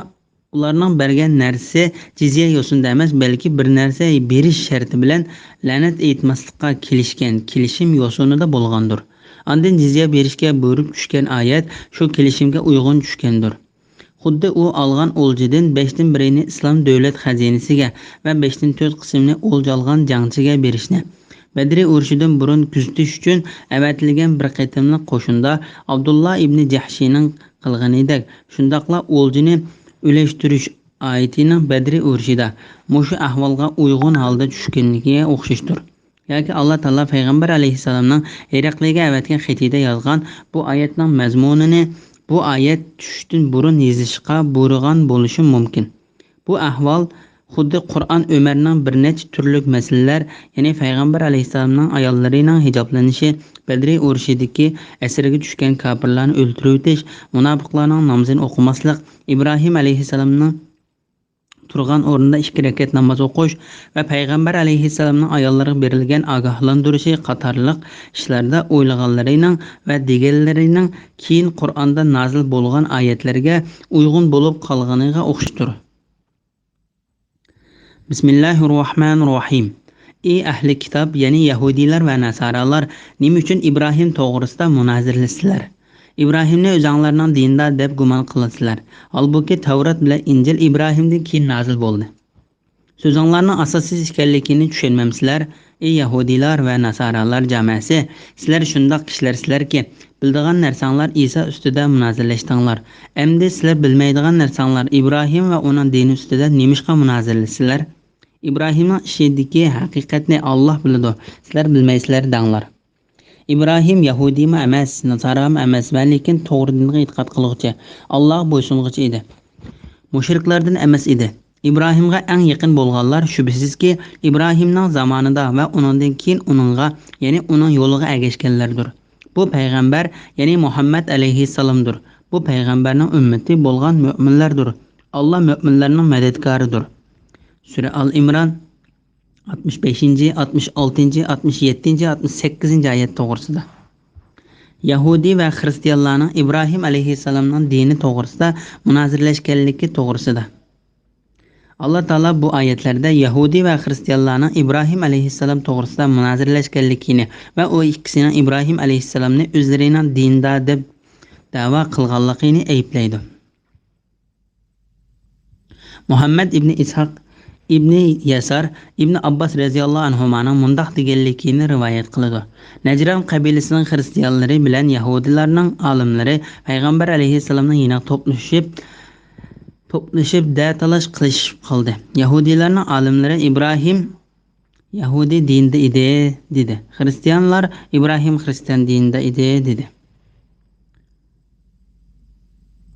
ئۇلارنىڭ بەرگەن نەرسىسى جىزيە يوسۇنىدا ئەمەس، بەلكى بىر نەرسە بېرىش شەرتى بىلەن لەنەت ئېيتماسلىققا كېلىشكەن كېلىشىم يوسۇنىدا بولغاندۇر. ئاندىن جىزيە بېرىشكە بۇيرۇپ چۈشكەن ئايەت شۇ كېلىشىمگە ئۇيغۇن چۈشكەندۇر. خۇددى ئۇ ئالغان ئولجىدىن بەشتىن بىرىنى ئىسلام دۆلەت خەزىنىسىگە ۋە بەشتىن تۆت قىسمىنى ئولجا ئالغان جەڭچىگە بېرىشنى، بەدرى ئۇرۇشىدىن بۇرۇن كۆزىتىش ئۈچۈن ئەۋەتىلگەن بىر قېتىملىق قوشۇندا ئابدۇللا ئىبنى جەھشىنىڭ قىلغىنىدەك، شۇنداقلا ئولجىنى ئۈلەشتۈرۈش ئايىتىنىڭ بەدرى ئۇرۇشىدا مۇشۇ ئەھۋالغا ئۇيغۇن ھالدا چۈشكەنلىكىگە ئوخشاشتۇر. ياكى ئاللا تائالا پەيغەمبەر ئەلەيھىسسالامنىڭ ھېرەقلىگە ئەۋەتكەن خېتىدە يازغان بۇ ئايەتنىڭ مەزمۇنىنى بۇ ئايەت چۈشۈشتىن بۇرۇن يېزىشقا بۇيرۇغان بولۇشى مۇمكىن. بۇ ئەھۋال خۇددى قۇرئان ئۆمەرنىڭ بىر نەچچە تۈرلۈك مەسىلىلەر، يەنى پەيغەمبەر ئەلەيھىسسالامنىڭ ئاياللىرىنىڭ ھىجابلىنىشى، بەدرى ئۇرۇشىدىكى ئەسىرگە چۈشكەن كاپىرلارنى ئۆلتۈرۈۋېتىش، مۇناپىقلارنىڭ نامىزىنى ئوقۇماسلىق، ئىبراھىم ئەلەيھىسسالامنىڭ تۇرغان ئورنىدا ئىككى رەكەت ناماز ئوقۇش ۋە پەيغەمبەر ئەلەيھىسسالامنىڭ ئاياللىرىغا بېرىلگەن ئاگاھلاندۇرۇشى قاتارلىق ئىشلاردا ئويلىغانلىرىنىڭ ۋە دېگەنلىرىنىڭ كېيىن قۇرئاندا نازىل بولغان ئايەتلەرگە ئۇيغۇن بولۇپ قالغىنىغا ئوخشاشتۇر. بىسمىللاھىررەھمانىررەھىم. ئى ئەھلى كىتاب، يەنى يەھۇدىيلار ۋە ناسارالار، نېمە ئۈچۈن ئىبراھىم توغرىسىدا مۇنازىرىلىسىلەر؟ ئىبراھىمنى ئۆزۈڭلارنىڭ دىنىدا دەپ گۇمان قىلىسىلەر. ھالبۇكى، تەۋرات بىلەن ئىنجىل ئىبراھىمدىن كېيىن نازىل بولدى. سۆزۈڭلارنىڭ ئاساسسىز ئىكەنلىكىنى چۈشەنمەمسىلەر؟ ئى يەھۇدىيلار ۋە ناسارالار جامەسى، سىلەر شۇنداق كىشىلەرسىلەركى، بىلىدىغان نەرسەڭلار ئىسا ئۈستىدە مۇنازىرىلەشتىڭلار. ئەمدى سىلەر بىلمەيدىغان نەرسەڭلار ئىبراھىم ۋە ئۇنىڭ دىنى ئۈستىدە نېمىشقا مۇنازىرىلىسىلەر؟ ئىبراھىمنىڭ ئىشىدىكى ھەقىقەتنى ئاللاھ بىلىدۇ، سىلەر بىلمەيسىلەر دەڭلار. ئىبراھىم يەھۇدىيمۇ ئەمەس، ناسارامۇ ئەمەس ۋە لېكىن توغرا دىنغا ئېتىقاد قىلغۇچى، ئاللاھقا بويسۇنغۇچى ئىدى. مۇشرىكلاردىن ئەمەس ئىدى. ئىبراھىمغا ئەڭ يېقىن بولغانلار شۈبھىسىزكى ئىبراھىمنىڭ زامانىدا ۋە ئۇنىڭدىن كېيىن ئۇنىڭغا، يەنى ئۇنىڭ يولىغا ئەگەشكەنلەردۇر. بۇ پەيغەمبەر، يەنى مۇھەممەد ئەلەيھىسسالامدۇر. بۇ پەيغەمبەرنىڭ ئۈممىتى بولغان مۆمىنلەردۇر. ئاللاھ مۆمىنلەرنىڭ مەدەتكارىدۇر. سۈرە ئال ئىمران، ئاتمىش بەشىنچى، ئاتمىش ئالتىنچى، ئاتمىش يەتتىنچى، ئاتمىش سەككىزىنچى ئايەت توغرىسىدا. يەھۇدىي ۋە خىرىستىيانلارنىڭ ئىبراھىم ئەلەيھىسسالامنىڭ دىنى توغرىسىدا مۇنازىرىلەشكەنلىكى توغرىسىدا. ئاللا تائالا بۇ ئايەتلەردە يەھۇدىي ۋە خىرىستىيانلارنىڭ ئىبراھىم ئەلەيھىسسالام توغرىسىدا مۇنازىرىلەشكەنلىكىنى ۋە ئۇ ئىككىسىنىڭ ئىبراھىم ئەلەيھىسسالامنى ئۆزلىرىنىڭ دىنىدا دەپ دەۋا قىلغانلىقىنى ئەيىبلەيدۇ. مۇھەممەد ئىبنى ئىسھاق ئىبنى يەسار ئىبنى ئابباس رەزىياللاھۇ ئەنھۇمانىڭ مۇنداق دېگەنلىكىنى رىۋايەت قىلىدۇ: نەجران قەبىلىسىنىڭ خىرىستىيانلىرى بىلەن يەھۇدىيلارنىڭ ئالىملىرى پەيغەمبەر ئەلەيھىسسالامنىڭ يېنىغا توپلىشىپ، توپلىشىپ دە تالاش قىلىشىپ قالدى. يەھۇدىيلارنىڭ ئالىملىرى ئىبراھىم يەھۇدىي دىنىدا ئىدى، دېدى. خىرىستىيانلار ئىبراھىم خىرىستىيان دىنىدا ئىدى، دېدى.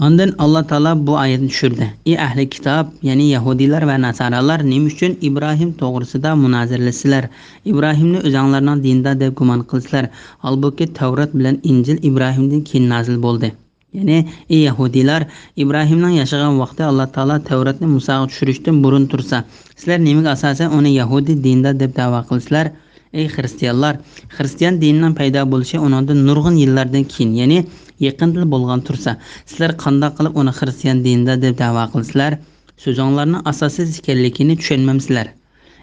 ئاندىن ئاللا تائالا بۇ ئايەتنى چۈشۈردى: ئى ئەھلى كىتاب، يەنى يەھۇدىيلار ۋە ناسارالار، نېمە ئۈچۈن ئىبراھىم توغرىسىدا مۇنازىرىلىسىلەر؟ ئىبراھىمنى ئۆزەڭلارنىڭ دىنىدا دەپ گۇمان قىلىسىلەر. ھالبۇكى، تەۋرات بىلەن ئىنجىل ئىبراھىمدىن كېيىن نازىل بولدى. يەنى، ئى يەھۇدىيلار، ئىبراھىمنىڭ ياشىغان ۋاقتى ئاللا تائالا تەۋراتنى مۇساغا چۈشۈرۈشتىن بۇرۇن تۇرسا، سىلەر نېمىگە ئاساسەن ئۇنى يەھۇدىي دىنىدا دەپ دەۋا قىلىسىلەر؟ ئەي خىرىستىيانلار! خىرىستىيان دىنىنىڭ پەيدا بولۇشى ئۇنىڭدىن نۇرغۇن يىللاردىن كېيىن، يەنى يېقىندىلا بولغان تۇرسا، سىلەر قانداق قىلىپ ئۇنى خىرىستىيان دىنىدا دەپ دەۋا قىلىسىلەر؟ سۆزۈڭلارنىڭ ئاساسسىز ئىكەنلىكىنى چۈشەنمەمسىلەر؟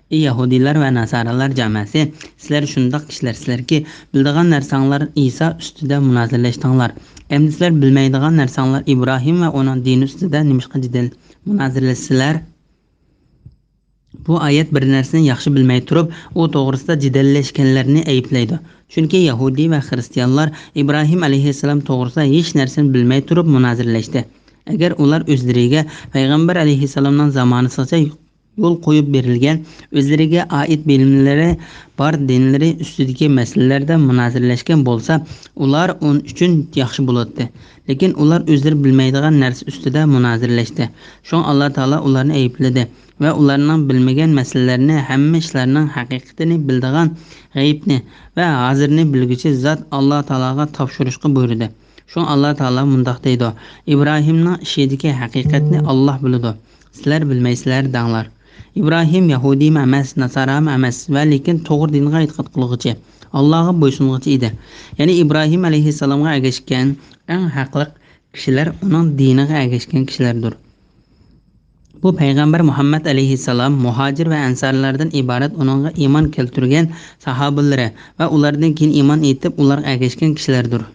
ئى يەھۇدىيلار ۋە ناسارالار جاماسى، سىلەر شۇنداق كىشىلەرسىلەركى، بىلىدىغان نەرسەڭلار ئىسا ئۈستىدە مۇنازىرىلەشتىڭلار. ئەمدى سىلەر بىلمەيدىغان نەرسەڭلار ئىبراھىم ۋە ئۇنىڭ دىنى ئۈستىدە نېمىشقا جېدەل، مۇنازىرىلەشسىلەر؟ بۇ ئايەت بىر نەرسىنى ياخشى بىلمەي تۇرۇپ، ئۇ توغرىسىدا جېدەللەشكەنلەرنى ئەيىبلەيدۇ. چۈنكى يەھۇدىي ۋە خىرىستىيانلار ئىبراھىم ئەلەيھىسسالام توغرىسىدا ھېچ نەرسىنى بىلمەي تۇرۇپ مۇنازىرىلەشتى. ئەگەر ئۇلار ئۆزلىرىگە پەيغەمبەر ئەلەيھىسسالامنىڭ زامانىسىغىچە يول قويۇپ بېرىلگەن، ئۆزلىرىگە ئائىت بىلىملىرى بار دىنلىرى ئۈستىدىكى مەسىلىلەردە مۇنازىرىلەشكەن بولسا، ئۇلار ئۇنىڭ ئۈچۈن ياخشى بولاتتى. لېكىن ئۇلار ئۆزلىرى بىلمەيدىغان نەرسە ئۈستىدە مۇنازىرىلەشتى. شۇڭا ئاللا تائالا ئۇلارنى ئەيىبلىدى ۋە ئۇلارنىڭ بىلمىگەن مەسىلىلەرنى، ھەممە ئىشلارنىڭ ھەقىقىتىنى بىلىدىغان، غەيىبنى ۋە ھازىرنى بىلگۈچى زات ئاللا تائالاغا تاپشۇرۇشقا بۇيرۇدى. شۇڭا ئاللا تائالا مۇنداق دەيدۇ: ئىبراھىمنىڭ ئىشىدىكى ھەقىقەتنى ئاللا بىلىدۇ، سىلەر بىلمەيسىلەر دەڭلار. ئىبراھىم يەھۇدىيمۇ ئەمەس، ناسارامۇ ئەمەس ۋە لېكىن توغرا دىنغا ئېتىقاد قىلغۇچى، ئاللاغا بويسۇنغۇچى ئىدى. يەنى ئىبراھىم ئەلەيھىسسالامغا ئەگەشكەن ئەڭ ھەقلىق كىشىلەر ئۇنىڭ دىنىغا ئەگەشكەن كىشىلەردۇر. بۇ پەيغەمبەر مۇھەممەد ئەلەيھىسسالام مۇھاجىر ۋە ئەنسارلاردىن ئىبارەت ئۇنىڭغا ئىمان كەلتۈرگەن ساھابىلىرى ۋە ئۇلاردىن كېيىن ئىمان ئېيتىپ ئۇلارغا ئەگەشكەن كىشىلەردۇر.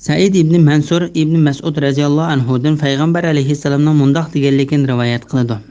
سەئىد ئىبنى مەنسۇر ئىبنى مەسئۇد رەزىياللاھۇ ئەنھۇدىن پەيغەمبەر ئەلەيھىسسالامنىڭ مۇنداق دېگەنلىكىنى رىۋايەت قىلىدۇ.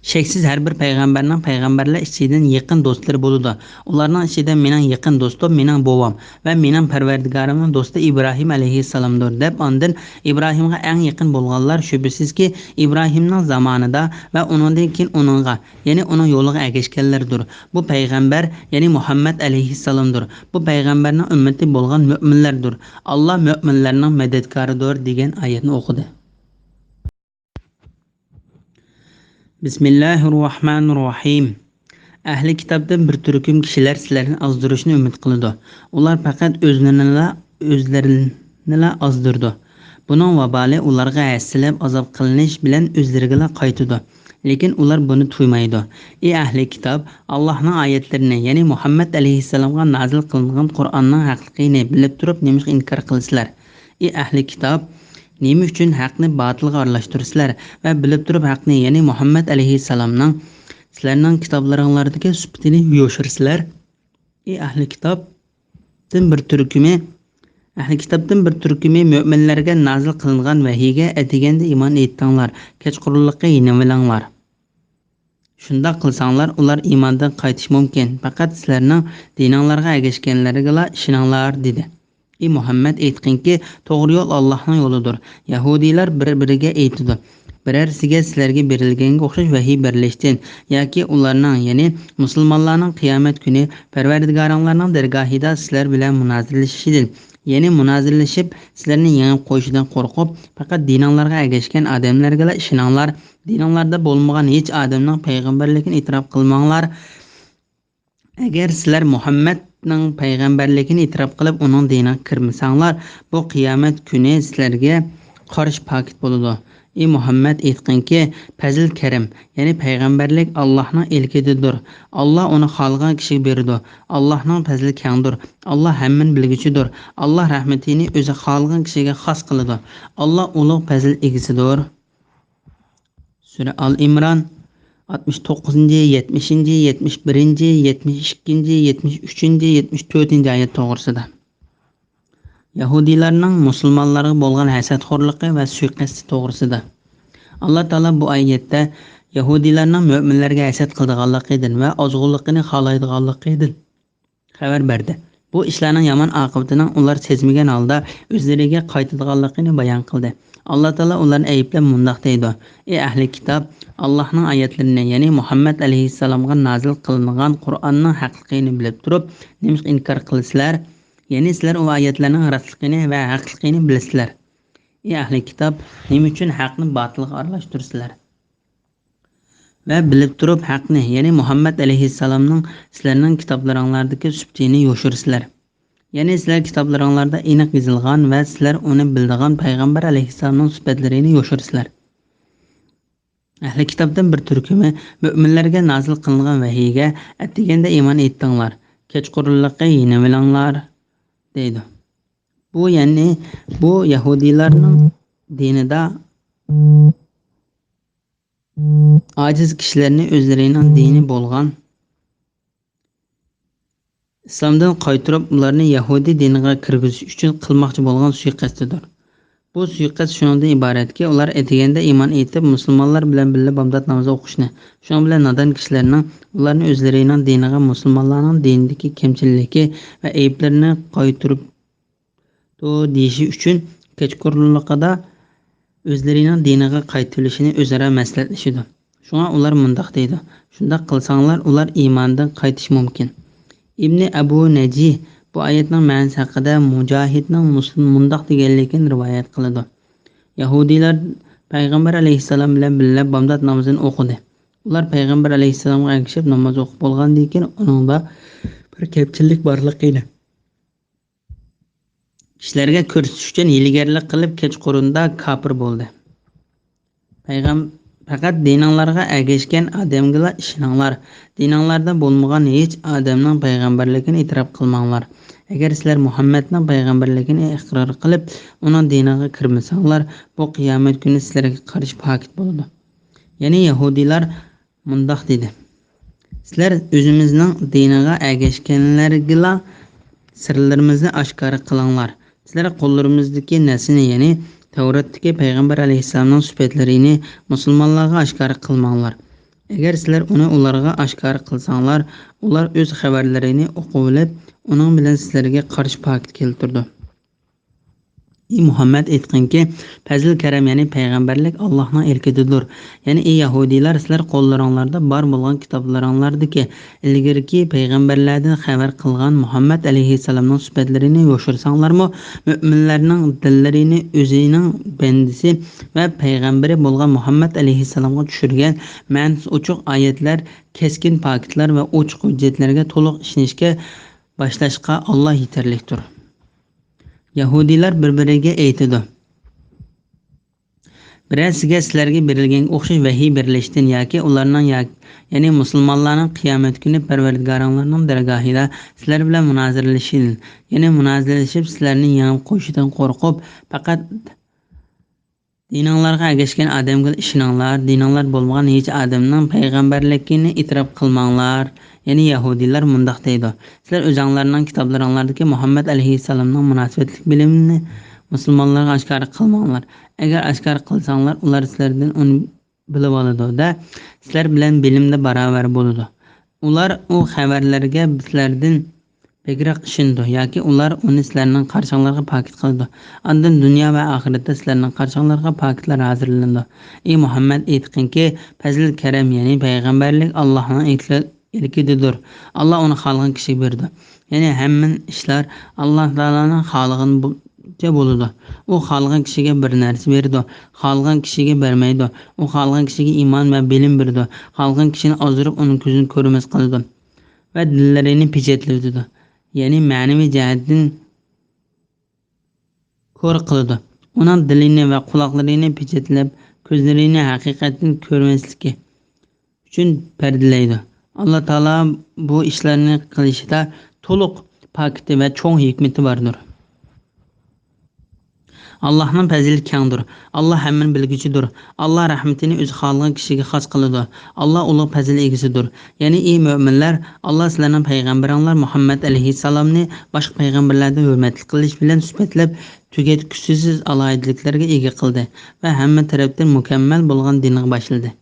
شەكسىز ھەر بىر پەيغەمبەرنىڭ پەيغەمبەرلەر ئىچىدىن يېقىن دوستلىرى بولىدۇ. ئۇلارنىڭ ئىچىدە مېنىڭ يېقىن دوستۇم مېنىڭ بوۋام ۋە مېنىڭ پەرۋەردىگارىمنىڭ دوستى ئىبراھىم ئەلەيھىسسالامدۇر، دەپ ئاندىن ئىبراھىمغا ئەڭ يېقىن بولغانلار شۈبھىسىزكى ئىبراھىمنىڭ زامانىدا ۋە ئۇنىڭدىن كېيىن ئۇنىڭغا، يەنى ئۇنىڭ يولىغا ئەگەشكەنلەردۇر. بۇ پەيغەمبەر، يەنى مۇھەممەد ئەلەيھىسسالامدۇر. بۇ پەيغەمبەرنىڭ ئۈممىتى بولغان مۆمىنلەردۇر. ئاللا مۆمىنلەرنىڭ مەدەتكارىدۇر، دېگەن ئايەتنى ئوقۇدى. بىسمىللاھىررەھمانىررەھىم. ئەھلى كىتابتىن بىر تۈركۈم كىشىلەر سىلەرنى ئازدۇرۇشنى ئۈمىد قىلىدۇ. ئۇلار پەقەت ئۆزلىرىنىلا، ئۆزلىرىنىلا ئازدۇرىدۇ. بۇنىڭ ۋابالى ئۇلارغا ھەسسىلەپ ئازاب قىلىنىش بىلەن ئۆزلىرىگىلا قايتىدۇ. لېكىن ئۇلار بۇنى تۇيمايدۇ. ئى ئەھلى كىتاب، ئاللاھنىڭ ئايەتلىرىنى، يەنى مۇھەممەد ئەلەيھىسسالامغا نازىل قىلىنغان قۇرئاننىڭ ھەقلىقىنى بىلىپ تۇرۇپ نېمىشقا ئىنكار قىلىسىلەر؟ ئى ئەھلى كىتاب، نېمە ئۈچۈن ھەقنى باتىلغا ئارىلاشتۇرىسىلەر ۋە بىلىپ تۇرۇپ ھەقنى، يەنى مۇھەممەد ئەلەيھىسسالامنىڭ سىلەرنىڭ كىتابلىرىڭلاردىكى سۈپىتىنى يوشۇرىسىلەر؟ ئى ئەھلى كىتابتىن بىر تۈركۈمى، ئەھلى كىتابتىن بىر تۈركۈمى مۆمىنلەرگە نازىل قىلىنغان ۋەھىيگە ئەتىگەندە ئىمان ئېيتىڭلار، كەچقۇرۇنلۇققا يېنىۋېلىڭلار. شۇنداق قىلساڭلار، ئۇلار ئىماندىن قايتىشى مۇمكىن. پەقەت سىلەرنىڭ دىنىڭلارغا ئەگەشكەنلەرگىلا ئىشىنىڭلار، دېدى. ئى مۇھەممەد، ئېيتقىنكى، توغرا يول ئاللاھنىڭ يولىدۇر. يەھۇدىيلار بىر-بىرىگە ئېيتىدۇ، بىرەرسىگە سىلەرگە بېرىلگەنگە ئوخشاش ۋەھىي بېرىلىشتىن ياكى ئۇلارنىڭ، يەنى مۇسۇلمانلارنىڭ قىيامەت كۈنى پەرۋەردىگارىڭلارنىڭ دەرگاھىدا سىلەر بىلەن مۇنازىرىلىشىشىدىن، يەنى مۇنازىرىلىشىپ سىلەرنى يېڭىپ قويۇشىدىن قورقۇپ، پەقەت دىنىڭلارغا ئەگەشكەن ئادەملەرگىلا ئىشىنىڭلار. دىنىڭلاردا بولمىغان ھېچ ئادەمنىڭ پەيغەمبەرلىكىنى ئېتىراپ قىلماڭلار. ئەگەر سىلەر مۇھەممەدنىڭ پەيغەمبەرلىكىنى ئېتىراپ قىلىپ، ئۇنىڭ دىنىغا كىرمىسەڭلار، بۇ قىيامەت كۈنى سىلەرگە قارشى پاكىت بولىدۇ. ئى مۇھەممەد، ئېيتقىنكى، پەزىل كەرەم، يەنى پەيغەمبەرلىك ئاللاھنىڭ ئىلكىدىدۇر. ئاللا ئۇنى خالىغان كىشىگە بېرىدۇ. ئاللاھنىڭ پەزلى كەڭدۇر. ئاللا ھەممىنى بىلگۈچىدۇر. ئاللا رەھمىتىنى ئۆزى خالىغان كىشىگە خاس قىلىدۇ. ئاللا ئۇلۇغ پەزىل ئىگىسىدۇر. سۈرە ئال ئىمران، ئاتمىش توققۇزىنچى، يەتمىشىنچى، يەتمىش بىرىنچى، يەتمىش ئىككىنچى، يەتمىش ئۈچىنچى، يەتمىش تۆتىنچى ئايەت توغرىسىدا. يەھۇدىيلارنىڭ مۇسۇلمانلارغا بولغان ھەسەتخورلۇقى ۋە سۇيىقەستى توغرىسىدا. ئاللا تائالا بۇ ئايەتتە يەھۇدىيلارنىڭ مۆمىنلەرگە ھەسەت قىلىدىغانلىقىدىن ۋە ئازغۇنلۇقىنى خالايدىغانلىقىدىن خەۋەر بەردى. بۇ ئىشلارنىڭ يامان ئاقىۋىتىنىڭ ئۇلار سەزمىگەن ھالدا ئۆزلىرىگە قايتىدىغانلىقىنى بايان قىلدى. ئاللا تائالا ئۇلارنى ئەيىبلەپ مۇنداق دەيدۇ: ئى ئەھلى كىتاب، ئاللاھنىڭ ئايەتلىرىنى، يەنى مۇھەممەد ئەلەيھىسسالامغا نازىل قىلىنغان قۇرئاننىڭ ھەقلىقىنى بىلىپ تۇرۇپ، نېمىشقا ئىنكار قىلىسىلەر؟ يەنى سىلەر ئۇ ئايەتلەرنىڭ راستلىقىنى ۋە ھەقلىقىنى بىلىسىلەر. ئى ئەھلى كىتاب، نېمە ئۈچۈن ھەقنى باتىلغا ئارىلاشتۇرىسىلەر؟ ۋە بىلىپ تۇرۇپ ھەقنى، يەنى مۇھەممەد ئەلەيھىسسالامنىڭ سىلەرنىڭ كىتابلىرىڭلاردىكى سۈپىتىنى يوشۇرىسىلەر. يەنى سىلەر كىتابلىرىڭلاردا ئېنىق يېزىلغان ۋە سىلەر ئۇنى بىلىدىغان پەيغەمبەر ئەلەيھىسسالامنىڭ سۈپەتلىرىنى يوشۇرىسىلەر. ئەھلى كىتابتىن بىر تۈركۈمى مۆمىنلەرگە نازىل قىلىنغان ۋەھىيگە ئەتىگەندە ئىمان ئېيتىڭلار، كەچقۇرۇنلۇققا يېنىۋېلىڭلار، دەيدۇ. بۇ، يەنى بۇ يەھۇدىيلارنىڭ دىنىدا ئاجىز كىشىلەرنى ئۆزلىرىنىڭ دىنى بولغان ئىسلامدىن قايتۇرۇپ، ئۇلارنى يەھۇدىي دىنىغا كىرگۈزۈش ئۈچۈن قىلماقچى بولغان سۇيىقەستىدۇر. بۇ سۇيىقەست شۇنىڭدىن ئىبارەتكى، ئۇلار ئەتىگەندە ئىمان ئېيتىپ، مۇسۇلمانلار بىلەن بىللە بامدات نامىزى ئوقۇشنى، شۇنىڭ بىلەن نادان كىشىلەرنىڭ ئۇلارنى ئۆزلىرىنىڭ دىنىغا، مۇسۇلمانلارنىڭ دىنىدىكى كەمچىللىكى ۋە ئەيىبلىرىنى قايتۇرۇپ، دېيىشى ئۈچۈن، كەچقۇرۇنلۇقىدا ئۆزلىرىنىڭ دىنىغا قايتىۋېلىشىنى ئۆزئارا مەسلىھەتلىشىدۇ. شۇڭا ئۇلار مۇنداق دەيدۇ: شۇنداق قىلساڭلار، ئۇلار ئىماندىن قايتىشى مۇمكىن. ئىبنى ئەبۇ نەجىھ بۇ ئايەتنىڭ مەنىسى ھەققىدە مۇجاھىدنىڭ مۇسلىم مۇنداق دېگەنلىكىنى رىۋايەت قىلىدۇ: يەھۇدىيلار پەيغەمبەر ئەلەيھىسسالام بىلەن بىللە بامدات نامىزىنى ئوقۇدى. ئۇلار پەيغەمبەر ئەلەيھىسسالامغا ئەگىشىپ ناماز ئوقۇپ بولغاندىن كېيىن، ئۇنىڭدا بىر كەمچىلىك بارلىقىنى كىشىلەرگە كۆرسىتىش ئۈچۈن ھىيلىگەرلىك قىلىپ، كەچقۇرۇندا كاپىر بولدى. پەيغەم-، پەقەت دىنىڭلارغا ئەگەشكەن ئادەمگىلا ئىشىنىڭلار. دىنىڭلاردا بولمىغان ھېچ ئادەمنىڭ پەيغەمبەرلىكىنى ئېتىراپ قىلماڭلار. ئەگەر سىلەر مۇھەممەدنىڭ پەيغەمبەرلىكىنى ئىقرار قىلىپ، ئۇنىڭ دىنىغا كىرمىسەڭلار، بۇ قىيامەت كۈنى سىلەرگە قارشى پاكىت بولىدۇ. يەنى يەھۇدىيلار مۇنداق دېدى: سىلەر ئۆزىمىزنىڭ دىنىغا ئەگەشكەنلەرگىلا سىرلىرىمىزنى ئاشكارا قىلىڭلار. سىلەر قوللىرىمىزدىكى نەرسىنى، يەنى تەۋراتتىكى پەيغەمبەر ئەلەيھىسسالامنىڭ سۈپەتلىرىنى مۇسۇلمانلارغا ئاشكارا قىلماڭلار. ئەگەر سىلەر ئۇنى ئۇلارغا ئاشكارا قىلساڭلار، ئۇلار ئۆز خەۋەرلىرىنى ئوقۇۋېلىپ، ئۇنىڭ بىلەن سىلەرگە قارشى پاكىت كەلتۈرىدۇ. ئى مۇھەممەد، ئېيتقىنكى، پەزىل-كەرەم، يەنى پەيغەمبەرلىك ئاللاھنىڭ ئىلكىدىدۇر. يەنى، ئى يەھۇدىيلار، سىلەر قوللىرىڭلاردا بار بولغان كىتابلىرىڭلاردىكى ئىلگىرىكى پەيغەمبەرلەردىن خەۋەر قىلغان مۇھەممەد ئەلەيھىسسالامنىڭ سۈپەتلىرىنى يوشۇرساڭلارمۇ، مۆمىنلەرنىڭ دىللىرىنى ئۆزىنىڭ بەندىسى ۋە پەيغەمبىرى بولغان مۇھەممەد ئەلەيھىسسالامغا چۈشۈرگەن مەنىسى ئوچۇق ئايەتلەر، كەسكىن پاكىتلار ۋە ئوچۇق ھۆججەتلەرگە تولۇق ئىشىنىشكە باشلاشقا ئاللا يېتەرلىكتۇر. يەھۇدىيلار بىر-بىرىگە ئېيتىدۇ: بىرەرسىگە سىلەرگە بېرىلگەنگە ئوخشاش ۋەھىي بېرىلىشتىن ياكى ئۇلارنىڭ يا-، يەنى مۇسۇلمانلارنىڭ قىيامەت كۈنى پەرۋەردىگارىڭلارنىڭ دەرگاھىدا سىلەر بىلەن مۇنازىرىلىشىدىن، يەنى مۇنازىرىلىشىپ سىلەرنى يېڭىپ قويۇشىدىن قورقۇپ، پەقەت دىنىڭلارغا ئەگەشكەن ئادەمگىلا ئىشىنىڭلار، دىنىڭلار بولمىغان ھېچ ئادەمنىڭ پەيغەمبەرلىكىنى ئېتىراپ قىلماڭلار. يەنى يەھۇدىيلار مۇنداق دەيدۇ: سىلەر ئۆزەڭلارنىڭ كىتابلىرىڭلاردىكى مۇھەممەد ئەلەيھىسسالامنىڭ مۇناسىۋەتلىك بىلىمىنى مۇسۇلمانلارغا ئاشكارا قىلماڭلار. ئەگەر ئاشكارا قىلساڭلار، ئۇلار سىلەردىن ئۇنى بىلىۋالىدۇ-دە، سىلەر بىلەن بىلىمدە باراۋەر بولىدۇ. ئۇلار ئۇ خەۋەرلەرگە سىلەردىن بەكرەك ئىشىنىدۇ ياكى ئۇلار ئۇنى سىلەرنىڭ قارشىڭلارغا پاكىت قىلىدۇ. ئاندىن دۇنيا ۋە ئاخىرەتتە سىلەرنىڭ قارشىڭلارغا پاكىتلار ھازىرلىنىدۇ. ئى مۇھەممەد، ئېيتقىنكى، پەزىل-كەرەم، يەنى پەيغەمبەرلىك ئاللاھنىڭ ئىلكىدىدۇر. ئاللا ئۇنى خالىغان كىشىگە بېرىدۇ. يەنى ھەممە ئىشلار ئاللا تائالانىڭ خالىغىنىچە بولىدۇ. ئۇ خالىغان كىشىگە بىر نەرسە بېرىدۇ، خالىغان كىشىگە بەرمەيدۇ. ئۇ خالىغان كىشىگە ئىمان ۋە بىلىم بېرىدۇ، خالىغان كىشىنى ئازدۇرۇپ ئۇنىڭ كۆزىنى كۆرمەس قىلىدۇ ۋە دىللىرىنى پېچەتلىۋېتىدۇ. يەنى مەنىۋى جەھەتتىن كور قىلىدۇ. ئۇنىڭ دىلىنى ۋە قۇلاقلىرىنى پېچەتلەپ، كۆزلىرىنى ھەقىقەتتىن كۆرمەسلىكى ئۈچۈن پەردىلەيدۇ. ئاللا تائالا بۇ ئىشلارنى قىلىشىدا تولۇق پاكىتى ۋە چوڭ ھېكمىتى باردۇر. ئاللاھنىڭ پەزىلى كەڭدۇر. ئاللا ھەممىنى بىلگۈچىدۇر. ئاللا رەھمىتىنى ئۆزى خالىغان كىشىگە خاس قىلىدۇ. ئاللا ئۇلۇغ پەزىل ئىگىسىدۇر. يەنى، ئى مۆمىنلەر، ئاللا سىلەرنىڭ پەيغەمبىرىڭلار مۇھەممەد ئەلەيھىسسالامنى باشقا پەيغەمبەرلەردىن ھۆرمەتلىك قىلىش بىلەن سۈپەتلەپ، تۈگەتكۈسىز ئالاھىدىلىكلەرگە ئىگە قىلدى ۋە ھەممە تەرەپتىن مۇكەممەل بولغان دىنغا باشلىدى.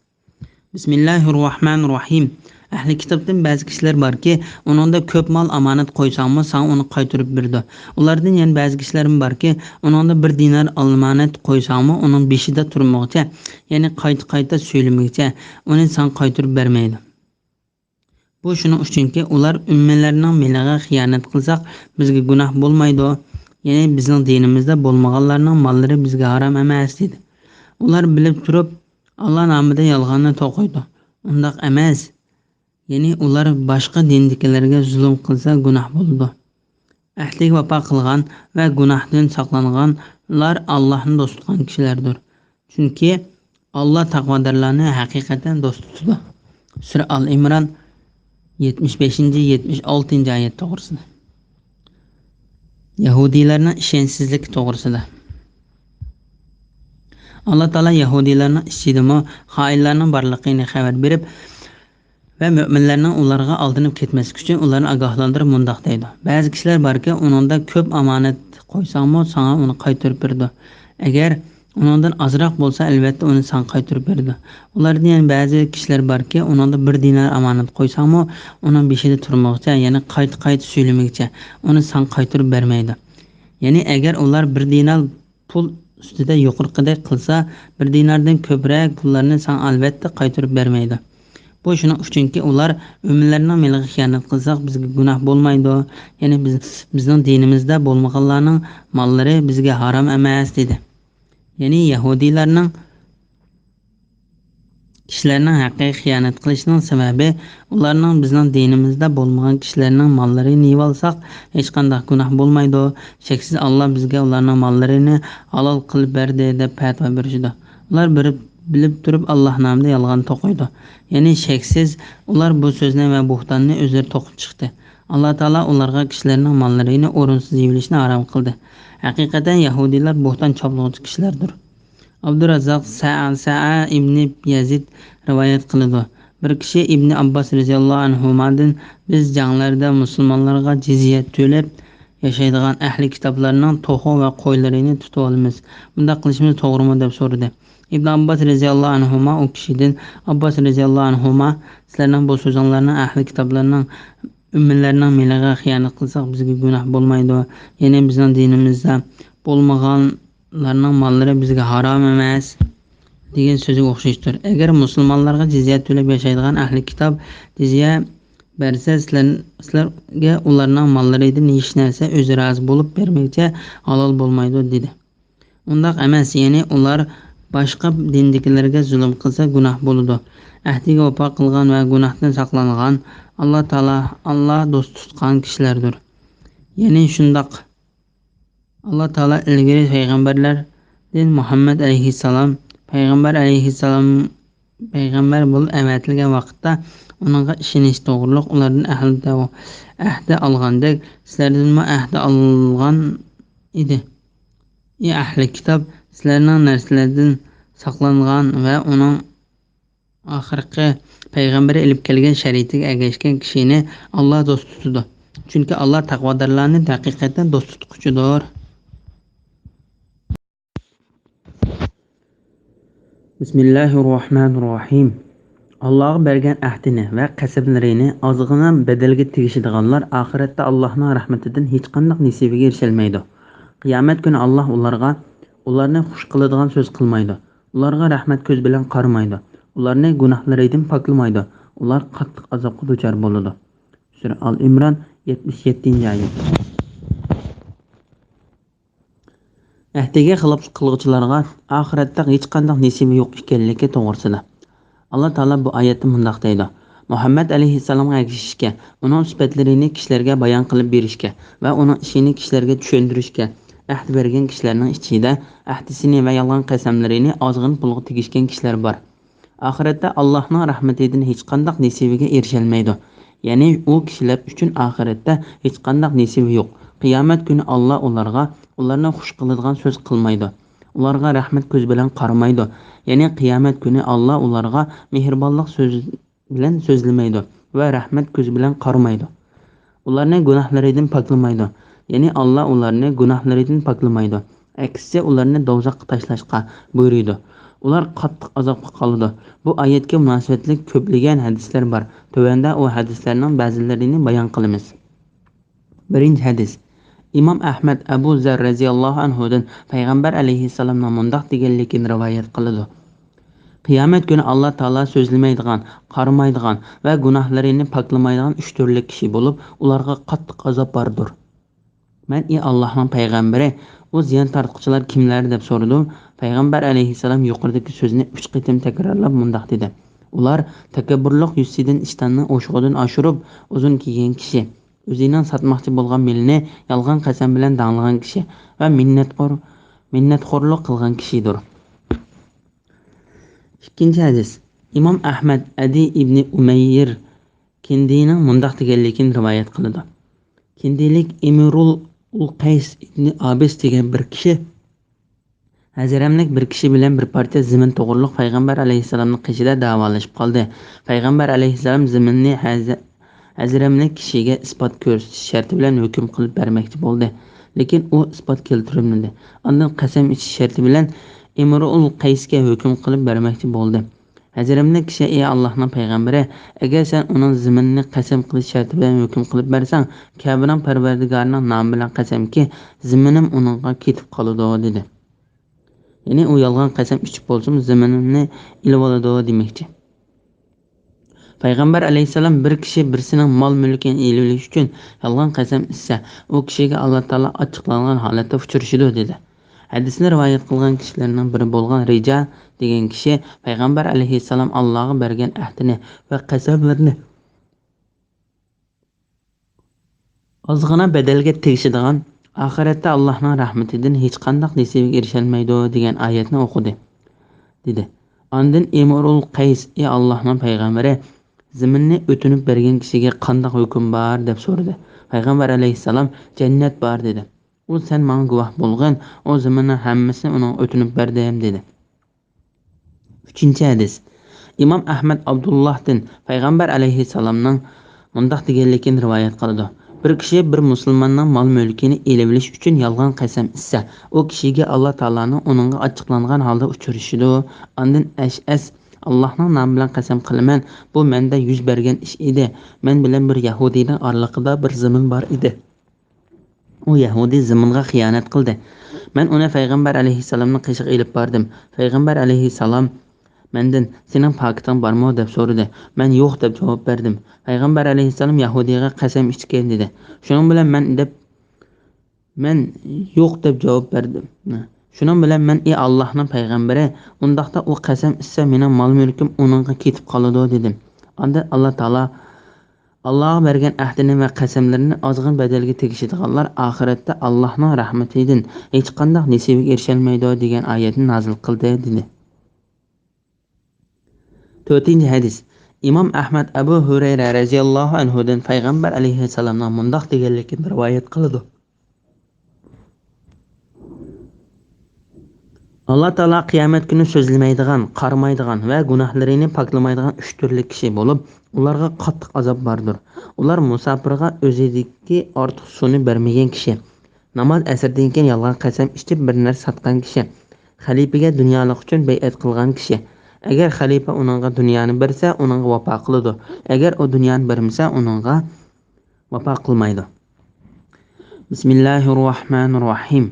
بىسمىللاھىررەھمانىررەھىم. ئەھلى كىتابتىن بەزى كىشىلەر باركى، ئۇنىڭدا كۆپ مال ئامانەت قويساڭمۇ، ساڭا ئۇنى قايتۇرۇپ بېرىدۇ. ئۇلاردىن يەنە بەزى كىشىلەرمۇ باركى، ئۇنىڭدا بىر دىنار ئامانەت قويساڭمۇ، ئۇنىڭ بېشىدا تۇرمىغۇچە، يەنى قايتا-قايتا سۆيلىمىگۈچە، ئۇنى ساڭا قايتۇرۇپ بەرمەيدۇ. بۇ شۇنىڭ ئۈچۈنكى، ئۇلار ئۆممىلەرنىڭ مېلىغا خىيانەت قىلساق، بىزگە گۇناھ بولمايدۇ. يەنى بىزنىڭ دىنىمىزدا بولمىغانلارنىڭ ماللىرى بىزگە ھارام ئەمەس، دېدى. ئۇلار بىلىپ تۇرۇپ، ئاللا نامىدا يالغاننى توقۇيدۇ. ئۇنداق ئەمەس. يەنى ئۇلار باشقا دىندىكىلەرگە زۇلۇم قىلسا گۇناھ بولىدۇ. ئەھدىگە ۋاپا قىلغان ۋە گۇناھتىن ساقلانغانلار ئاللاھنى دوست تۇتقان كىشىلەردۇر. چۈنكى ئاللا تەقۋادارلارنى ھەقىقەتەن دوست تۇتىدۇ. سۈرە ئال ئىمران، يەتمىش بەشىنچى، يەتمىش ئالتىنچى ئايەت توغرىسىدا. يەھۇدىيلارنىڭ ئىشەنچسىزلىكى توغرىسىدا. ئاللا تائالا يەھۇدىيلارنىڭ ئىچىدىمۇ خائىنلارنىڭ بارلىقىنى خەۋەر بېرىپ، ۋە مۆمىنلەرنىڭ ئۇلارغا ئالدىنىپ كەتمەسلىكى ئۈچۈن ئۇلارنى ئاگاھلاندۇرۇپ مۇنداق دەيدۇ: بەزى كىشىلەر باركى، ئۇنىڭدا كۆپ ئامانەت قويساڭمۇ، ساڭا ئۇنى قايتۇرۇپ بېرىدۇ. ئەگەر ئۇنىڭدىن ئازراق بولسا، ئەلۋەتتە ئۇنى ساڭا قايتۇرۇپ بېرىدۇ. ئۇلاردىن يەنە بەزى كىشىلەر باركى، ئۇنىڭدا بىر دىنار ئامانەت قويساڭمۇ، ئۇنىڭ بېشىدا تۇرمىغۇچە، يەنى قايتا-قايتا سۆيلىمىگۈچە، ئۇنى ساڭا قايتۇرۇپ بەرمەيدۇ. يەنى ئەگەر ئۇلار بىر دىنار پۇل ئۈستىدە يۇقىرىقىدەك قىلسا، بىر دىناردىن كۆپرەك پۇللارنى ساڭا ئەلۋەتتە قايتۇرۇپ بەرمەيدۇ. بۇ شۇنىڭ ئۈچۈنكى، ئۇلار، مۆمىنلەرنىڭ مېلىغا خىيانەت قىلساق، بىزگە گۇناھ بولمايدۇ. يەنى بىز، بىزنىڭ دىنىمىزدا بولمىغانلارنىڭ ماللىرى بىزگە ھارام ئەمەس، دېدى. يەنى يەھۇدىيلارنىڭ كىشىلەرنىڭ ھەققىگە خىيانەت قىلىشىنىڭ سەۋەبى، ئۇلارنىڭ بىزنىڭ دىنىمىزدا بولمىغان كىشىلەرنىڭ ماللىرىنى يېۋالساق، ھېچقانداق گۇناھ بولمايدۇ. شەكسىز، ئاللا بىزگە ئۇلارنىڭ ماللىرىنى ھالال قىلىپ بەردى، دەپ پەتىۋا بېرىشىدۇ. ئۇلار بىر بىلىپ تۇرۇپ ئاللا نامىدا يالغان توقۇيدۇ. يەنى شەكسىز، ئۇلار بۇ سۆزنى ۋە بۇھتاننى ئۆزلىرى توقۇپ چىقتى. ئاللا تائالا ئۇلارغا كىشىلەرنىڭ ماللىرىنى ئورۇنسىز يېيىۋېلىشنى ھارام قىلدى. ھەقىقەتەن يەھۇدىيلار بوھتان چاپلىغۇچى كىشىلەردۇر. ئابدۇراززاق سەئسەئە ئىبنى يەزىد رىۋايەت قىلىدۇ. بىر كىشى ئىبنى ئابباس رەزىياللاھۇ ئەنھۇمادىن، بىز جەڭلەردە مۇسۇلمانلارغا جىزيە تۆلەپ ياشايدىغان ئەھلى كىتابلارنىڭ توخۇ ۋە قويلىرىنى تۇتۇۋالىمىز. بۇنداق قىلىشىمىز توغرىمۇ؟ دەپ سورىدى. ئىبن ئابباس رەزىياللاھۇ ئەنھۇما ئۇ كىشىدىن، ئابباس رەزىياللاھۇ ئەنھۇما، سىلەرنىڭ بۇ سۆزۈڭلارنىڭ ئەھلى كىتابلارنىڭ ئۆممىلەرنىڭ مېلىغا خىيانەت قىلساق بىزگە گۇناھ بولمايدۇ. يەنى بىزنىڭ دىنىمىزدا بولمىغانلارنىڭ ماللىرى بىزگە ھارام ئەمەس دېگەن سۆزىگە ئوخشاشتۇر. ئەگەر مۇسۇلمانلارغا جىزيە تۆلەپ ياشايدىغان ئەھلى كىتاب جىزيە بەرسە، سىلەر، سىلەرگە ئۇلارنىڭ ماللىرىدىن ھېچ نەرسە ئۆزى رازى بولۇپ بەرمىگۈچە ھالال بولمايدۇ، دېدى. ئۇنداق ئەمەس، يەنى ئۇلار باشقا دىندىكىلەرگە زۇلۇم قىلسا گۇناھ بولىدۇ. ئەھدىگە ۋاپا قىلغان ۋە گۇناھتىن ساقلانغان ئاللا تائالا، ئاللا دوست تۇتقان كىشىلەردۇر. يەنى شۇنداق. ئاللا تائالا ئىلگىرى پەيغەمبەرلەردىن مۇھەممەد ئەلەيھىسسالام پەيغەمبەر ئەلەيھىسسالام پەيغەمبەر بولۇپ ئەۋەتىلگەن ۋاقىتتا ئۇنىڭغا ئىشىنىش توغرۇلۇق ئۇلاردىن ئەھدى، ئەھدى ئالغاندەك سىلەردىنمۇ ئەھدى ئالغان ئىدى. ئى ئەھلى كىتاب، سىلەرنىڭ نەرسىلەردىن ساقلانغان ۋە ئۇنىڭ ئاخىرقى پەيغەمبىرى ئېلىپ كەلگەن شەرىئىتىگە ئەگەشكەن كىشىنى ئاللا دوست تۇتىدۇ. چۈنكى ئاللا تەقۋادارلارنى ھەقىقەتەن دوست تۇتقۇچىدۇر. بىسمىللاھىر راھمانىر راھىم. ئاللاغا بەرگەن ئەھدىنى ۋە قەسەملىرىنى ئازغىنا بەدەلگە تېگىشىدىغانلار ئاخىرەتتە ئاللاھنىڭ رەھمىتىدىن ھېچقانداق نېسىۋىگە ئېرىشەلمەيدۇ. قىيامەت كۈنى ئاللاھ ئۇلارغا، ئۇلارنى خۇش قىلىدىغان سۆز قىلمايدۇ. ئۇلارغا رەھمەت كۆزى بىلەن قارىمايدۇ. ئۇلارنى گۇناھلىرىدىن پاكلىمايدۇ. ئۇلار قاتتىق ئازابقا دۇچار بولىدۇ. سۈرە ئال ئىمران، يەتمىش يەتتىنچى ئايەت. ئەھدىگە خىلاپلىق قىلغۇچىلارغا ئاخىرەتتە ھېچقانداق نېسىۋى يوق ئىكەنلىكى توغرىسىدا. ئاللا تائالا بۇ ئايەتتە مۇنداق دەيدۇ: مۇھەممەد ئەلەيھىسسالامغا ئەگىشىشكە، ئۇنىڭ سۈپەتلىرىنى كىشىلەرگە بايان قىلىپ بېرىشكە ۋە ئۇنىڭ ئىشىنى كىشىلەرگە چۈشەندۈرۈشكە ئەھدى بەرگەن كىشىلەرنىڭ ئىچىدە ئەھدىسىنى ۋە يالغان قەسەملىرىنى ئازغىنە پۇلغا تېگىشكەن كىشىلەر بار. ئاخىرەتتە ئاللاھنىڭ رەھمىتىدىن ھېچقانداق نېسىۋىگە ئېرىشەلمەيدۇ. يەنى ئۇ كىشىلەر ئۈچۈن ئاخىرەتتە ھېچقانداق نېسىۋى يوق. قىيامەت كۈنى ئاللا ئۇلارغا، ئۇلارنى خۇش قىلىدىغان سۆز قىلمايدۇ. ئۇلارغا رەھمەت كۆزى بىلەن قارىمايدۇ. يەنى قىيامەت كۈنى ئاللا ئۇلارغا مېھرىبانلىق سۆز بىلەن سۆزلىمەيدۇ ۋە رەھمەت كۆزى بىلەن قارىمايدۇ. ئۇلارنى گۇناھلىرىدىن پاكلىمايدۇ. يەنى ئاللا ئۇلارنى گۇناھلىرىدىن پاكلىمايدۇ. ئەكسىچە ئۇلارنى دوزاخقا تاشلاشقا بۇيرۇيدۇ. ئۇلار قاتتىق ئازابقا قالىدۇ. بۇ ئايەتكە مۇناسىۋەتلىك كۆپلىگەن ھەدىسلەر بار. تۆۋەندە ئۇ ھەدىسلەرنىڭ بەزىلىرىنى بايان قىلىمىز. بىرىنچى ھەدىس. ئىمام ئەھمەد ئەبۇ زەر رەزىياللاھۇ ئەنھۇدىن پەيغەمبەر ئەلەيھىسسالامنىڭ مۇنداق دېگەنلىكىنى رىۋايەت قىلىدۇ: قىيامەت كۈنى ئاللا تائالا سۆزلىمەيدىغان، قارىمايدىغان ۋە گۇناھلىرىنى پاكلىمايدىغان ئۈچ تۈرلۈك كىشى بولۇپ، ئۇلارغا قاتتىق ئازاب باردۇر. مەن، ئى ئاللاھنىڭ پەيغەمبىرى، ئۇ زىيان تارتقۇچىلار كىملەر؟ دەپ سورىدىم. پەيغەمبەر ئەلەيھىسسالام يۇقىرىدىكى سۆزنى ئۈچ قېتىم تەكرارلاپ مۇنداق دېدى: ئۇلار تەكەببۇرلۇق يۈزىسىدىن ئىشتاننى ئوشۇقىدىن ئاشۇرۇپ، ئۇزۇن كىيگەن كىشى، ئۆزىنىڭ ساتماقچى بولغان مېلىنى يالغان قەسەم بىلەن داڭلىغان كىشى ۋە مىننەتخور، مىننەتخورلۇق قىلغان كىشىدۇر. ئىككىنچى ھەدىس. ئىمام ئەھمەد ئەدى ئىبنى ئۇمەييىر كىندىنىڭ مۇنداق دېگەنلىكىنى رىۋايەت قىلىدۇ: كىندىلىك ئىمرۇل ئۇلقەيس ئىبنى ئابىس دېگەن بىر كىشى ھەزرەملىك بىر كىشى بىلەن بىر پارچە زېمىن توغرۇلۇق پەيغەمبەر ئەلەيھىسسالامنىڭ قېشىدا دەۋالىشىپ قالدى. پەيغەمبەر ئەلەيھىسسالام زېمىننى ھەزە-، ھەزرەملىك كىشىگە ئىسپات كۆرسىتىش شەرتى بىلەن ھۆكۈم قىلىپ بەرمەكچى بولدى. لېكىن ئۇ ئىسپات كەلتۈرمىدى. ئاندىن قەسەم ئىچىش شەرتى بىلەن ئىمرۇئۇل قەيسكە ھۆكۈم قىلىپ بەرمەكچى بولدى. ھەزرەملىك كىشى: ئى ئاللاھنىڭ پەيغەمبىرى، ئەگەر سەن ئۇنىڭ زېمىنىنى قەسەم قىلىش شەرتى بىلەن ھۆكۈم قىلىپ بەرسەڭ، كەبىنىڭ پەرۋەردىگارىنىڭ نامى بىلەن قەسەمكى، زېمىنىم ئۇنىڭغا كېتىپ قالىدۇ، دېدى. يەنى ئۇ يالغان قەسەم ئىچىپ بولسىمۇ زېمىنىمنى ئېلىۋالىدۇ دېمەكچى. پەيغەمبەر ئەلەيھىسسالام بىر كىشى بىرسىنىڭ مال-مۈلكىنى ئېلىۋېلىش ئۈچۈن يالغان قەسەم ئىچسە، ئۇ كىشىگە ئاللا تائالا ئاچچىقلانغان ھالەتتە ئۇچرىشىدۇ، دېدى. ھەدىسنى رىۋايەت قىلغان كىشىلەرنىڭ بىرى بولغان رىجا دېگەن كىشى پەيغەمبەر ئەلەيھىسسالام ئاللاغا بەرگەن ئەھدىنى ۋە قەسەملىرىنى ئازغىنا بەدەلگە تېگىشىدىغان، ئاخىرەتتە ئاللاھنىڭ رەھمىتىدىن ھېچقانداق نېسىۋىگە ئېرىشەلمەيدۇ دېگەن ئايەتنى ئوقۇدى، دېدى. ئاندىن ئىمرۇل قەيس: ئى ئاللاھنىڭ پەيغەمبىرى، زېمىننى ئۆتۈنۈپ بەرگەن كىشىگە قانداق ھۆكۈم بار؟» دەپ سورىدى. پەيغەمبەر ئەلەيھىسسالام: «جەننەت بار» دېدى. ئۇ: «سەن ماڭا گۇۋاھ بولغىن، ئۇ زېمىننىڭ ھەممىسىنى ئۇنىڭغا ئۆتۈنۈپ بەردىم» دېدى. ئۈچىنچى ھەدىس. ئىمام ئەھمەد ئابدۇللاھتىن پەيغەمبەر ئەلەيھىسسالامنىڭ مۇنداق دېگەنلىكىنى رىۋايەت قىلىدۇ: «بىر كىشى بىر مۇسۇلماننىڭ مال-مۈلكىنى ئېلىۋېلىش ئۈچۈن يالغان قەسەم ئىچسە، ئۇ كىشىگە ئاللا تائالانىڭ ئۇنىڭغا ئاچچىقلانغان ھالدا ئۇچرىشىدۇ.» ئاندىن ئەشئەس: «ئاللاھنىڭ نامى بىلەن قەسەم قىلىمەن، بۇ مەندە يۈز بەرگەن ئىش ئىدى. مەن بىلەن بىر يەھۇدىينىڭ ئارىلىقىدا بىر زېمىن بار ئىدى. ئۇ يەھۇدىي زېمىنغا خىيانەت قىلدى. مەن ئۇنى پەيغەمبەر ئەلەيھىسسالامنىڭ قېشىغا ئېلىپ باردىم. پەيغەمبەر ئەلەيھىسسالام مەندىن: سېنىڭ پاكىتىڭ بارمۇ؟ دەپ سورىدى. مەن: يوق، دەپ جاۋاب بەردىم. پەيغەمبەر ئەلەيھىسسالام يەھۇدىيغا قەسەم ئىچكىن دېدى. شۇنىڭ بىلەن مەن دەپ، مەن: يوق، دەپ جاۋاب بەردىم. شۇنىڭ بىلەن مەن: ئى ئاللاھنىڭ پەيغەمبىرى، ئۇنداقتا ئۇ قەسەم ئىچسە، مېنىڭ مال-مۈلكۈم ئۇنىڭغا كېتىپ قالىدۇ، دېدىم. ئاندىن ئاللا تائالا ئاللاغا بەرگەن ئەھدىنى ۋە قەسەملىرىنى ئازغىنە بەدەلگە تېگىشىدىغانلار ئاخىرەتتە ئاللاھنىڭ رەھمىتىدىن ھېچقانداق نېسىۋىگە ئېرىشەلمەيدۇ دېگەن ئايەتنى نازىل قىلدى، دېدى. تۆتىنچى ھەدىس. ئىمام ئەھمەد ئەبۇ ھۇرەيرە رەزىياللاھۇ ئەنھۇدىن پەيغەمبەر ئەلەيھىسسالامنىڭ مۇنداق دېگەنلىكىنى رىۋايەت قىلىدۇ. ئاللا تائالا قىيامەت كۈنى سۆزلىمەيدىغان، قارىمايدىغان ۋە گۇناھلىرىنى پاكلىمايدىغان ئۈچ تۈرلۈك كىشى بولۇپ، ئۇلارغا قاتتىق ئازاب باردۇر. ئۇلار مۇساپىرغا ئۆزىدىكى ئارتۇق سۇنى بەرمىگەن كىشى، ناماز ئەسىردىن كېيىن يالغان قەسەم ئىچىپ بىر نەرسە ساتقان كىشى، خەلىپىگە دۇنيالىق ئۈچۈن بەيئەت قىلغان كىشى. ئەگەر خەلىپە ئۇنىڭغا دۇنيانى بەرسە، ئۇنىڭغا ۋاپا قىلىدۇ. ئەگەر ئۇ دۇنيانى بەرمىسە، ئۇنىڭغا ۋاپا قىلمايدۇ. بىسمىللاھىررەھمانىررەھىم.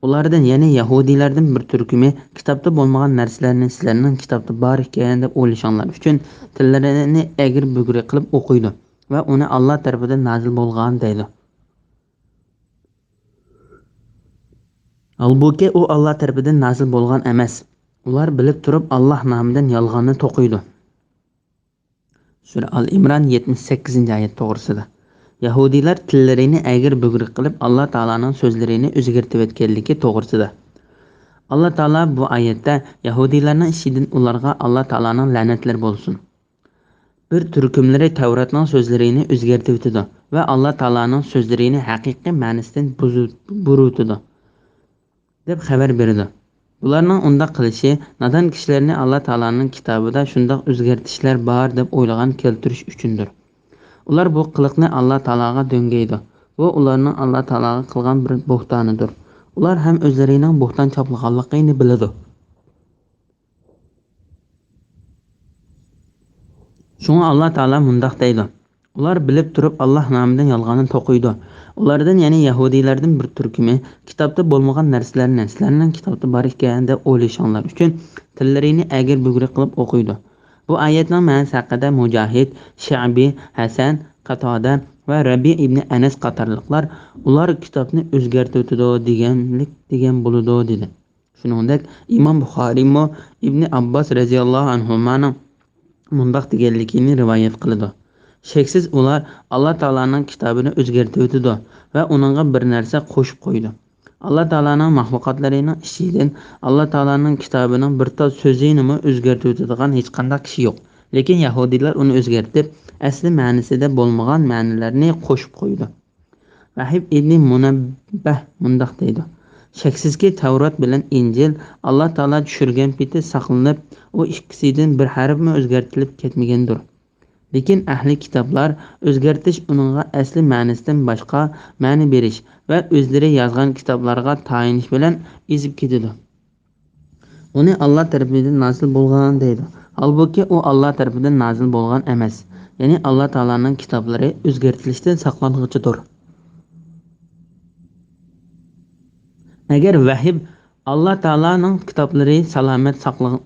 ئۇلاردىن، يەنى يەھۇدىيلاردىن بىر تۈركۈمى كىتابتا بولمىغان نەرسىلەرنى سىلەرنىڭ كىتابتا بار ئىكەن دەپ ئويلىشىڭلار ئۈچۈن تىللىرىنى ئەگرى-بۈگرى قىلىپ ئوقۇيدۇ ۋە ئۇنى ئاللا تەرىپىدىن نازىل بولغان دەيدۇ. ھالبۇكى، ئۇ ئاللا تەرىپىدىن نازىل بولغان ئەمەس. ئۇلار بىلىپ تۇرۇپ ئاللا نامىدىن يالغاننى توقۇيدۇ. سۈرە ئال ئىمران، يەتمىش سەككىزىنچى ئايەت توغرىسىدا. يەھۇدىيلار تىللىرىنى ئەگرى-بۈگرى قىلىپ، ئاللا تائالانىڭ سۆزلىرىنى ئۆزگەرتىۋەتكەنلىكى توغرىسىدا. ئاللا تائالا بۇ ئايەتتە يەھۇدىيلارنىڭ ئىچىدىن ئۇلارغا ئاللا تائالانىڭ لەنەتلىرى بولسۇن، بىر تۈركۈملىرى تەۋراتنىڭ سۆزلىرىنى ئۆزگەرتىۋېتىدۇ ۋە ئاللا تائالانىڭ سۆزلىرىنى ھەقىقىي مەنىسىدىن بۇزۇ-، بۇرۇۋېتىدۇ، دەپ خەۋەر بېرىدۇ. بۇلارنىڭ ئۇنداق قىلىشى نادان كىشىلەرنى ئاللا تائالانىڭ كىتابىدا شۇنداق ئۆزگەرتىشلەر بار دەپ ئويلىغان كەلتۈرۈش ئۈچۈندۇر. ئۇلار بۇ قىلىقنى ئاللا تائالاغا دۆڭگەيدۇ. بۇ ئۇلارنىڭ ئاللا تائالاغا قىلغان بىر بوھتانىدۇر. ئۇلار ھەم ئۆزلىرىنىڭ بوھتان چاپلىغانلىقىنى بىلىدۇ. شۇڭا ئاللا تائالا مۇنداق دەيدۇ: ئۇلار بىلىپ تۇرۇپ ئاللا نامىدىن يالغاننى توقۇيدۇ. ئۇلاردىن، يەنى يەھۇدىيلاردىن بىر تۈركۈمى كىتابتا بولمىغان نەرسىلەرنى سىلەرنىڭ كىتابتا بار ئىكەن دەپ ئويلىشىڭلار ئۈچۈن تىللىرىنى ئەگرى-بۈگرى قىلىپ ئوقۇيدۇ. بۇ ئايەتنىڭ مەنىسى ھەققىدە مۇجاھىد، شەئبى، ھەسەن، قاتادە ۋە رەبىئە ئىبنى ئەنەس قاتارلىقلار: ئۇلار كىتابنى ئۆزگەرتىۋېتىدۇ دېگەنلىك دېگەن بولىدۇ، دېدى. شۇنىڭدەك ئىمام بۇخارىيمۇ ئىبنى ئابباس رەزىياللاھۇ ئەنھۇمانىڭ مۇنداق دېگەنلىكىنى رىۋايەت قىلىدۇ: شەكسىز ئۇلار ئاللا تائالانىڭ كىتابىنى ئۆزگەرتىۋېتىدۇ ۋە ئۇنىڭغا بىر نەرسە قوشۇپ قويىدۇ. ئاللا تائالانىڭ مەخلۇقاتلىرىنىڭ ئىچىدىن ئاللا تائالانىڭ كىتابىنىڭ بىر تال سۆزىنىمۇ ئۆزگەرتىۋېتىدىغان ھېچقانداق كىشى يوق. لېكىن يەھۇدىيلار ئۇنى ئۆزگەرتىپ، ئەسلى مەنىسىدە بولمىغان مەنىلەرنى قوشۇپ قويىدۇ. ۋەھىب ئىبنى مۇنەببەھ مۇنداق دەيدۇ: شەكسىزكى، تەۋرات بىلەن ئىنجىل ئاللا تائالا چۈشۈرگەن پېتى ساقلىنىپ، ئۇ ئىككىسىدىن بىر ھەرپمۇ ئۆزگەرتىلىپ كەتمىگەندۇر. لېكىن ئەھلى كىتابلار ئۆزگەرتىش، ئۇنىڭغا ئەسلى مەنىسىدىن باشقا مەنە بېرىش ۋە ئۆزلىرى يازغان كىتابلارغا تايىنىش بىلەن ئېزىپ كېتىدۇ. ئۇنى ئاللا تەرىپىدىن نازىل بولغان دەيدۇ. ھالبۇكى، ئۇ ئاللا تەرىپىدىن نازىل بولغان ئەمەس. يەنى ئاللا تائالانىڭ كىتابلىرى ئۆزگەرتىلىشتىن ساقلانغۇچىدۇر. ئەگەر ۋەھىب ئاللا تائالانىڭ كىتابلىرى سالامەت ساقلىغ-،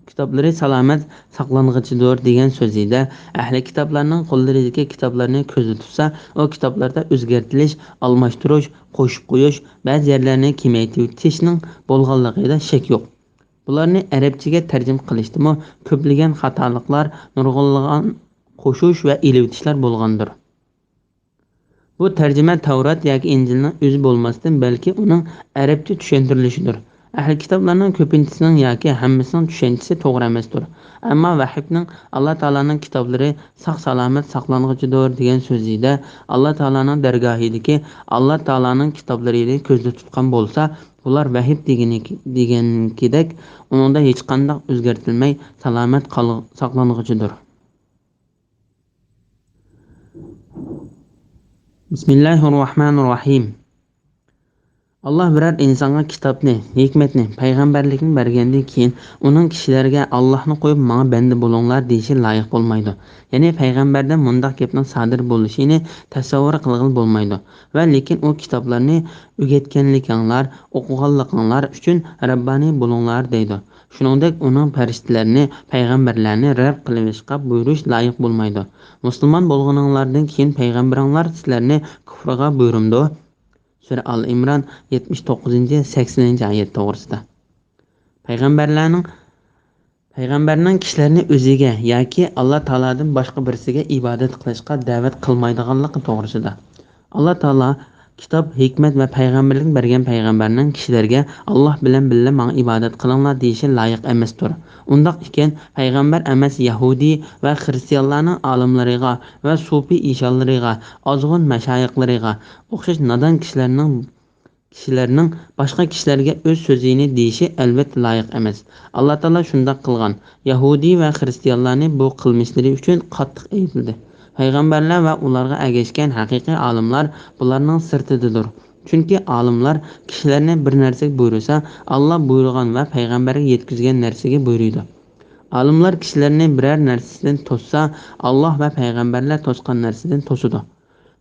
كىتابلىرى سالامەت ساقلانغۇچىدۇر دېگەن سۆزىدە، ئەھلى كىتابلارنىڭ قوللىرىدىكى كىتابلارنى كۆزدە تۇتسا، ئۇ كىتابلاردا ئۆزگەرتىلىش، ئالماشتۇرۇش، قوشۇپ قويۇش، بەزى يەرلەرنى كېمەيتىۋېتىشنىڭ بولغانلىقىدا شەك يوق. بۇلارنى ئەرەبچىگە تەرجىمە قىلىشتىمۇ كۆپلىگەن خاتالىقلار، نۇرغۇنلىغان قوشۇش ۋە ئېلىۋېتىشلار بولغاندۇر. بۇ تەرجىمە تەۋرات ياكى ئىنجىلنىڭ ئۆزى بولماستىن، بەلكى ئۇنىڭ ئەرەبچە چۈشەندۈرۈلۈشىدۇر. ئەھلى كىتابلارنىڭ كۆپىنچىسىنىڭ ياكى ھەممىسىنىڭ چۈشەنچىسى توغرا ئەمەستۇر. ئەمما ۋەھىبنىڭ «ئاللا تائالانىڭ كىتابلىرى ساق-سالامەت ساقلانغۇچىدۇر» دېگەن سۆزىدە، «ئاللا تائالانىڭ دەرگاھىدىكى ئاللا تائالانىڭ كىتابلىرىنى كۆزدە تۇتقان بولسا، بۇلار ۋەھىب دېگىنى، دېگەنكىدەك، ئۇنىڭدا ھېچقانداق ئۆزگەرتىلمەي سالامەت قال-، ساقلانغۇچىدۇر.» بىسمىللاھىررەھمانىررەھىم. ئاللا بىرەر ئىنسانغا كىتابنى، ھېكمەتنى، پەيغەمبەرلىكنى بەرگەندىن كېيىن، ئۇنىڭ كىشىلەرگە «ئاللاھنى قويۇپ، ماڭا بەندە بولۇڭلار» دېيىشى لايىق بولمايدۇ. يەنى پەيغەمبەردىن مۇنداق گەپنىڭ سادىر بولۇشىنى تەسەۋۋۇر قىلغىلى بولمايدۇ. ۋە لېكىن ئۇ «كىتابلارنى ئۆگەتكەنلىكىڭلار، ئوقۇغانلىقىڭلار ئۈچۈن رەببانىي بولۇڭلار» دەيدۇ. شۇنىڭدەك ئۇنىڭ پەرىشتىلەرنى، پەيغەمبەرلەرنى رەت قىلىۋېلىشقا بۇيرۇش لايىق بولمايدۇ. «مۇسۇلمان بولغىنىڭلاردىن كېيىن پەيغەمبىرىڭلار سىلەرنى كۇفرغا بۇيرۇمدۇ؟» سۈرە ئال ئىمران، يەتمىش توققۇزىنچى، سەكسىنىنچى ئايەت توغرىسىدا. پەيغەمبەرلەرنىڭ، پەيغەمبەرنىڭ كىشىلەرنى ئۆزىگە ياكى ئاللا تائالادىن باشقا بىرسىگە ئىبادەت قىلىشقا دەۋەت قىلمايدىغانلىقى توغرىسىدا. ئاللا تائالا كىتاب، ھېكمەت ۋە پەيغەمبەرلىك بەرگەن پەيغەمبەرنىڭ كىشىلەرگە «ئاللا بىلەن بىللە ماڭا ئىبادەت قىلىڭلار» دېيىشى لايىق ئەمەستۇر. ئۇنداق ئىكەن، پەيغەمبەر ئەمەس يەھۇدىي ۋە خىرىستىيانلارنىڭ ئالىملىرىغا ۋە سۇپى ئىشانلىرىغا، ئازغۇن مەشايىخلىرىغا ئوخشاش نادان كىشىلەرنىڭ، كىشىلەرنىڭ باشقا كىشىلەرگە ئۆز سۆزىنى دېيىشى ئەلۋەتتە لايىق ئەمەس. ئاللا تائالا شۇنداق قىلغان. يەھۇدىي ۋە خىرىستىيانلارنى بۇ قىلمىشلىرى ئۈچۈن قاتتىق ئەيىبلىدى. پەيغەمبەرلەر ۋە ئۇلارغا ئەگەشكەن ھەقىقىي ئالىملار بۇلارنىڭ سىرتىدىدۇر. چۈنكى ئالىملار كىشىلەرنى بىر نەرسىگە بۇيرۇسا، ئاللا بۇيرۇغان ۋە پەيغەمبەرگە يەتكۈزگەن نەرسىگە بۇيرۇيدۇ. ئالىملار كىشىلەرنى بىرەر نەرسىدىن توسسا، ئاللا ۋە پەيغەمبەرلەر توسقان نەرسىدىن توسىدۇ.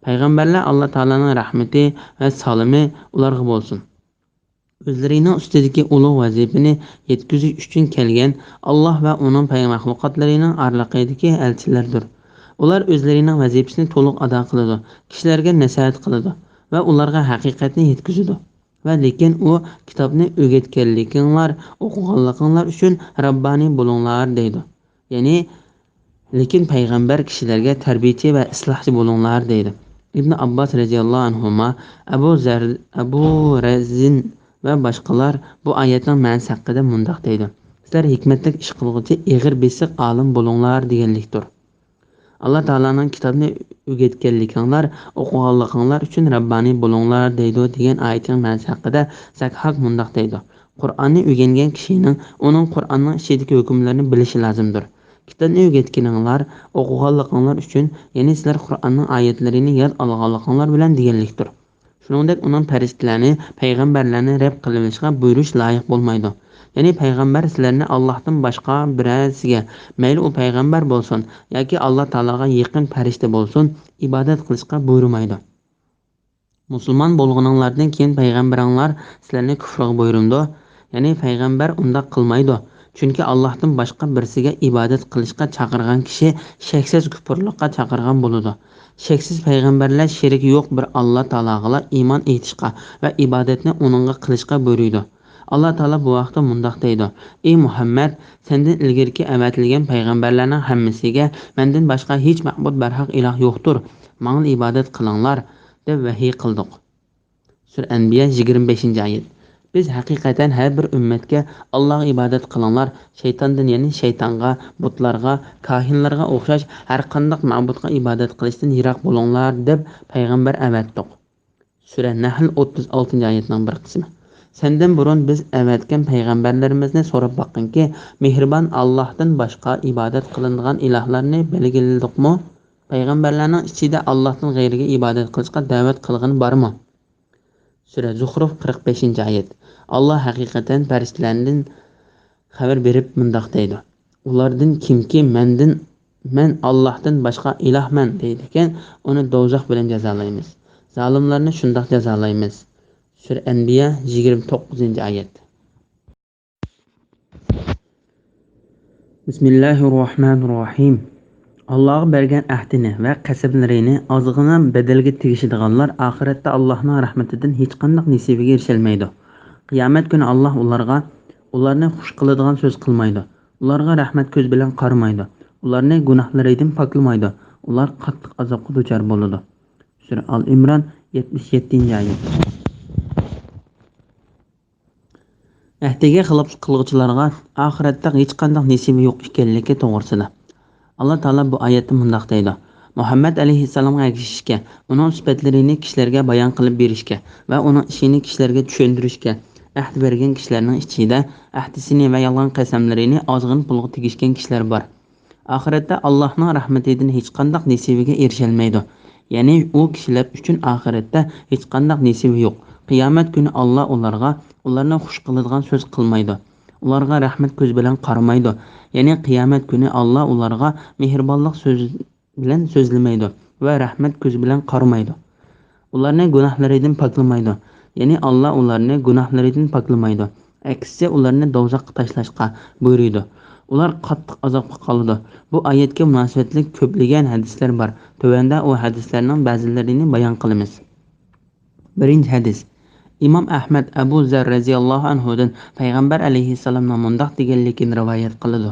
پەيغەمبەرلەر ئاللا تائالانىڭ رەھمىتى ۋە سالىمى ئۇلارغا بولسۇن. ئۆزلىرىنىڭ ئۈستىدىكى ئۇلۇغ ۋەزىپىنى يەتكۈزۈش ئۈچۈن كەلگەن ئاللا ۋە ئۇنىڭ پەي-، مەخلۇقاتلىرىنىڭ ئارىلىقىدىكى ئەلچىلەردۇر. ئۇلار ئۆزلىرىنىڭ ۋەزىپىسىنى تولۇق ئادا قىلىدۇ، كىشىلەرگە نەسىھەت قىلىدۇ ۋە ئۇلارغا ھەقىقەتنى يەتكۈزىدۇ. ۋە لېكىن ئۇ «كىتابنى ئۆگەتكەنلىكىڭلار، ئوقۇغانلىقىڭلار ئۈچۈن رەببانىي بولۇڭلار» دەيدۇ. يەنى، لېكىن پەيغەمبەر كىشىلەرگە «تەربىيىچى ۋە ئىسلاھچى بولۇڭلار» دەيدۇ. ئىبن ئابباس رەزىياللاھۇ ئەنھۇما، ئەبۇ زەر، ئەبۇ رەزىن ۋە باشقىلار بۇ ئايەتنىڭ مەنىسى ھەققىدە مۇنداق دەيدۇ: «سىلەر ھېكمەتلىك ئىش قىلغۇچى، ئېغىر بېسىق ئالىم بولۇڭلار» دېگەنلىكتۇر. ئاللا تائالانىڭ «كىتابنى ئۆگەتكەنلىكىڭلار، ئوقۇغانلىقىڭلار ئۈچۈن رەببانىي بولۇڭلار» دەيدۇ دېگەن ئايىتىنىڭ مەنىسى ھەققىدە زەكھاك مۇنداق دەيدۇ: «قۇرئاننى ئۆگەنگەن كىشىنىڭ ئۇنىڭ قۇرئاننىڭ ئىچىدىكى ھۆكۈملىرىنى بىلىشى لازىمدۇر. كىتابنى ئۆگەتكىنىڭلار، ئوقۇغانلىقىڭلار ئۈچۈن، يەنى سىلەر قۇرئاننىڭ ئايەتلىرىنى ياد ئالغانلىقىڭلار بىلەن» دېگەنلىكتۇر. شۇنىڭدەك ئۇنىڭ پەرىشتىلەرنى، پەيغەمبەرلەرنى رەت قىلىۋېلىشقا بۇيرۇش لايىق بولمايدۇ. يەنى پەيغەمبەر سىلەرنى ئاللاھتىن باشقا بىرەرسىگە، مەيلى ئۇ پەيغەمبەر بولسۇن ياكى ئاللا تائالاغا يېقىن پەرىشتە بولسۇن، ئىبادەت قىلىشقا بۇيرۇمايدۇ. مۇسۇلمان بولغىنىڭلاردىن كېيىن پەيغەمبىرىڭلار سىلەرنى كۇفرغا بۇيرۇمدۇ؟ يەنى پەيغەمبەر ئۇنداق قىلمايدۇ. چۈنكى ئاللاھتىن باشقا بىرسىگە ئىبادەت قىلىشقا چاقىرغان كىشى شەكسىز كۇپۇرلۇققا چاقىرغان بولىدۇ. شەكسىز پەيغەمبەرلەر شېرىكى يوق بىر ئاللا تائالاغىلا ئىمان ئېيتىشقا ۋە ئىبادەتنى ئۇنىڭغا قىلىشقا بۇيرۇيدۇ. ئاللا تائالا بۇ ھەقتە مۇنداق دەيدۇ: «ئى مۇھەممەد، سەندىن ئىلگىرىكى ئەۋەتىلگەن پەيغەمبەرلەرنىڭ ھەممىسىگە مەندىن باشقا ھېچ مەبۇد بەرھەق ئىلاھ يوقتۇر، ماڭىلا ئىبادەت قىلىڭلار» دەپ ۋەھىي قىلدۇق. سۈرە ئەنبىيا، يىگىرمە بەشىنچى ئايەت. بىز ھەقىقەتەن ھەر بىر ئۈممەتكە «ئاللاغا ئىبادەت قىلىڭلار، شەيتاندىن، يەنى شەيتانغا، بۇتلارغا، كاھىنلارغا ئوخشاش ھەر قانداق مەبۇدقا ئىبادەت قىلىشتىن يىراق بولۇڭلار» دەپ پەيغەمبەر ئەۋەتتۇق. سۈرە نەھل، ئوتتۇز ئالتىنچى ئايەتنىڭ بىر قىسمى. سەندىن بۇرۇن بىز ئەۋەتكەن پەيغەمبەرلىرىمىزنى سوراپ باققىنكى، مېھرىبان ئاللاھتىن باشقا ئىبادەت قىلىنىدىغان ئىلاھلارنى بەلگىلىدۇقمۇ؟ پەيغەمبەرلەرنىڭ ئىچىدە ئاللاھتىن غەيرىگە ئىبادەت قىلىشقا دەۋەت قىلغىنى بارمۇ؟ سۈرە زۇخرۇف، قىرىق بەشىنچى ئايەت. ئاللاھ ھەقىقەتەن پەرىشتىلەردىن خەۋەر بېرىپ مۇنداق دەيدۇ: «ئۇلاردىن كىمكى مەندىن، مەن ئاللاھتىن باشقا ئىلاھمەن دەيدىكەن، ئۇنى دوزاخ بىلەن جازالايمىز. زالىملارنى شۇنداق جازالايمىز.» سۈرە ئەنبىيا، يىگىرمە توققۇزىنچى ئايەت. بىسمىللاھىررەھمانىررەھىم. ئاللاغا بەرگەن ئەھدىنى ۋە قەسەملىرىنى ئازغىنە بەدەلگە تېگىشىدىغانلار ئاخىرەتتە ئاللاھنىڭ رەھمىتىدىن ھېچقانداق نېسىۋىگە ئېرىشەلمەيدۇ. قىيامەت كۈنى ئاللاھ ئۇلارغا، ئۇلارنى خۇش قىلىدىغان سۆز قىلمايدۇ. ئۇلارغا رەھمەت كۆزى بىلەن قارىمايدۇ. ئۇلارنى گۇناھلىرىدىن پاكلىمايدۇ. ئۇلار قاتتىق ئازابقا دۇچار بولىدۇ. سۈرە ئال ئىمران، يەتمىش يەتتىنچى ئايەت. ئەھدىگە خىلاپلىق قىلغۇچىلارغا ئاخىرەتتە ھېچقانداق نېسىۋى يوق ئىكەنلىكى توغرىسىدا. ئاللا تائالا بۇ ئايەتتە مۇنداق دەيدۇ: مۇھەممەد ئەلەيھىسسالامغا ئەگىشىشكە، ئۇنىڭ سۈپەتلىرىنى كىشىلەرگە بايان قىلىپ بېرىشكە ۋە ئۇنىڭ ئىشىنى كىشىلەرگە چۈشەندۈرۈشكە ئەھدە بەرگەن كىشىلەرنىڭ ئىچىدە ئەھدىسىنى ۋە يالغان قەسەملىرىنى ئازغىنە پۇلغا تېگىشكەن كىشىلەر بار. ئاخىرەتتە ئاللاھنىڭ رەھمىتىدىن ھېچقانداق نېسىۋىگە ئېرىشەلمەيدۇ. يەنى ئۇ كىشىلەر ئۈچۈن ئاخىرەتتە ھېچقانداق نېسىۋى يوق. قىيامەت كۈنى ئاللا ئۇلارغا ئۇلارنى خۇش قىلىدىغان سۆز قىلمايدۇ. ئۇلارغا رەھمەت كۆزى بىلەن قارىمايدۇ. يەنى قىيامەت كۈنى ئاللا ئۇلارغا مېھرىبانلىق سۆز بىلەن سۆزلىمەيدۇ ۋە رەھمەت كۆزى بىلەن قارىمايدۇ. ئۇلارنى گۇناھلىرىدىن پاكلىمايدۇ. يەنى ئاللا ئۇلارنى گۇناھلىرىدىن پاكلىمايدۇ. ئەكسىچە ئۇلارنى دوزاخقا تاشلاشقا بۇيرۇيدۇ. ئۇلار قاتتىق ئازابقا قالىدۇ. بۇ ئايەتكە مۇناسىۋەتلىك كۆپلىگەن ھەدىسلەر بار. تۆۋەندە ئۇ ھەدىسلەرنىڭ بەزىلىرىنى بايان قىلىمىز. بىرىنچى ھەدىس. ئىمام ئەھمەد ئەبۇ زەر رەزىياللاھۇ ئەنھۇدىن پەيغەمبەر ئەلەيھىسسالامنىڭ مۇنداق دېگەنلىكىنى رىۋايەت قىلىدۇ: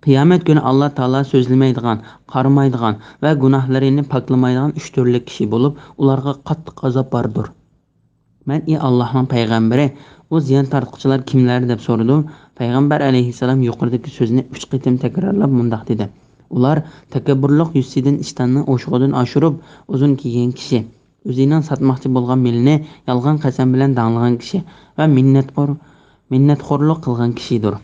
قىيامەت كۈنى ئاللا تائالا سۆزلىمەيدىغان، قارىمايدىغان ۋە گۇناھلىرىنى پاكلىمايدىغان ئۈچ تۈرلۈك كىشى بولۇپ، ئۇلارغا قاتتىق ئازاب باردۇر. مەن: «ئى ئاللاھنىڭ پەيغەمبىرى، ئۇ زىيان تارتقۇچىلار كىملەر؟» دەپ سورىدىم. پەيغەمبەر ئەلەيھىسسالام يۇقىرىدىكى سۆزنى ئۈچ قېتىم تەكرارلاپ مۇنداق دېدى: «ئۇلار تەكەببۇرلۇق يۈزىسىدىن ئىشتاننى ئوشۇقىدىن ئاشۇرۇپ، ئۇزۇن كىيگەن كىشى، ئۆزىنىڭ ساتماقچى بولغان مېلىنى يالغان قەسەم بىلەن داڭلىغان كىشى ۋە مىننەتخور، مىننەتخورلۇق قىلغان كىشىدۇر.»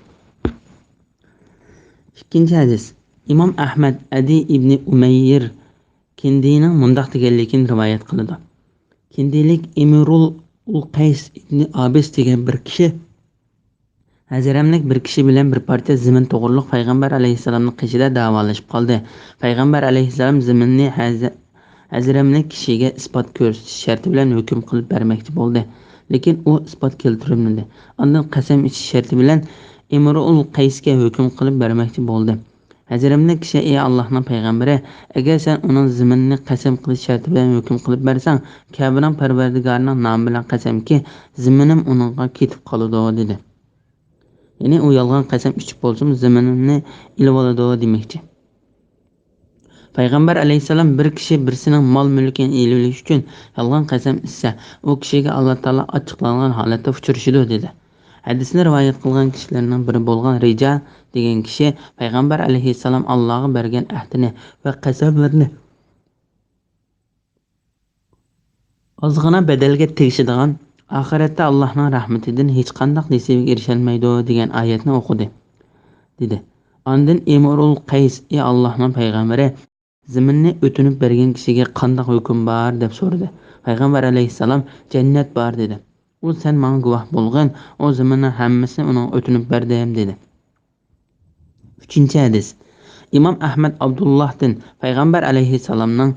ئىككىنچى ھەدىس. ئىمام ئەھمەد ئەدى ئىبنى ئۇمەييىر كىندىينىڭ مۇنداق دېگەنلىكىنى رىۋايەت قىلىدۇ. كىندىيلىك ئىمرۇل ئۇل قەيس ئىبنى ئابىس دېگەن بىر كىشى ھەزرەملىك بىر كىشى بىلەن بىر پارچە زېمىن توغرۇلۇق پەيغەمبەر ئەلەيھىسسالامنىڭ قېشىدا دەۋالىشىپ قالدى. پەيغەمبەر ئەلەيھىسسالام زېمىننى ھەزە-، ھەزرەملىك كىشىگە ئىسپات كۆرسىتىش شەرتى بىلەن ھۆكۈم قىلىپ بەرمەكچى بولدى. لېكىن ئۇ ئىسپات كەلتۈرمىدى. ئاندىن قەسەم ئىچىش شەرتى بىلەن ئىمرۇئۇل قەيسكە ھۆكۈم قىلىپ بەرمەكچى بولدى. ھەزرەملىك كىشى: «ئى ئاللاھنىڭ پەيغەمبىرى، ئەگەر سەن ئۇنىڭ زېمىنىنى قەسەم قىلىش شەرتى بىلەن ھۆكۈم قىلىپ بەرسەڭ، كەبىنىڭ پەرۋەردىگارىنىڭ نامى بىلەن قەسەمكى، زېمىنىم ئۇنىڭغا كېتىپ قالىدۇ» دېدى. يەنى ئۇ يالغان قەسەم ئىچىپ بولسىمۇ زېمىنىمنى ئېلىۋالىدۇ دېمەكچى. پەيغەمبەر ئەلەيھىسسالام: «بىر كىشى بىرسىنىڭ مال-مۈلكىنى ئېلىۋېلىش ئۈچۈن يالغان قەسەم ئىچسە، ئۇ كىشىگە ئاللا تائالا ئاچچىقلانغان ھالەتتە ئۇچرىشىدۇ» دېدى. ھەدىسنى رىۋايەت قىلغان كىشىلەرنىڭ بىرى بولغان رىجا دېگەن كىشى پەيغەمبەر ئەلەيھىسسالام ئاللاغا بەرگەن ئەھدىنى ۋە قەسەملىرىنى ئازغىنا بەدەلگە تېگىشىدىغان، ئاخىرەتتە ئاللاھنىڭ رەھمىتىدىن ھېچقانداق نېسىۋىگە ئېرىشەلمەيدۇ دېگەن ئايەتنى ئوقۇدى، دېدى. ئاندىن ئىمرۇل قەيس: «ئى ئاللاھنىڭ پەيغەمبىرى، زېمىننى ئۆتۈنۈپ بەرگەن كىشىگە قانداق ھۆكۈم بار؟» دەپ سورىدى. پەيغەمبەر ئەلەيھىسسالام: «جەننەت بار» دېدى. ئۇ: «سەن ماڭا گۇۋاھ بولغىن، ئۇ زېمىننىڭ ھەممىسىنى ئۇنىڭغا ئۆتۈنۈپ بەردىم» دېدى. ئۈچىنچى ھەدىس. ئىمام ئەھمەد ئابدۇللاھتىن پەيغەمبەر ئەلەيھىسسالامنىڭ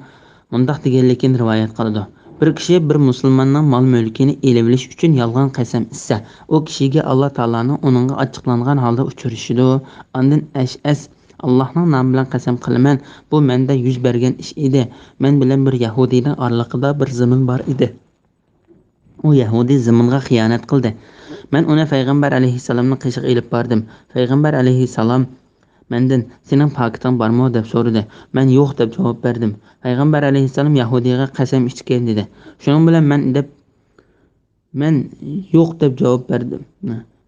مۇنداق دېگەنلىكىنى رىۋايەت قىلىدۇ: «بىر كىشى بىر مۇسۇلماننىڭ مال-مۈلكىنى ئېلىۋېلىش ئۈچۈن يالغان قەسەم ئىچسە، ئۇ كىشىگە ئاللا تائالانىڭ ئۇنىڭغا ئاچچىقلانغان ھالدا ئۇچرىشىدۇ.» ئاندىن ئەشئەس: «ئاللاھنىڭ نامى بىلەن قەسەم قىلىمەن، بۇ مەندە يۈز بەرگەن ئىش ئىدى. مەن بىلەن بىر يەھۇدىينىڭ ئارىلىقىدا بىر زېمىن بار ئىدى. ئۇ يەھۇدىي زېمىنغا خىيانەت قىلدى. مەن ئۇنى پەيغەمبەر ئەلەيھىسسالامنىڭ قېشىغا ئېلىپ باردىم. پەيغەمبەر ئەلەيھىسسالام مەندىن: 'سېنىڭ پاكىتىڭ بارمۇ؟' دەپ سورىدى. مەن: 'يوق' دەپ جاۋاب بەردىم. پەيغەمبەر ئەلەيھىسسالام يەھۇدىيغا قەسەم ئىچكىن دېدى. شۇنىڭ بىلەن مەن دەپ، مەن يوق دەپ جاۋاب بەردىم.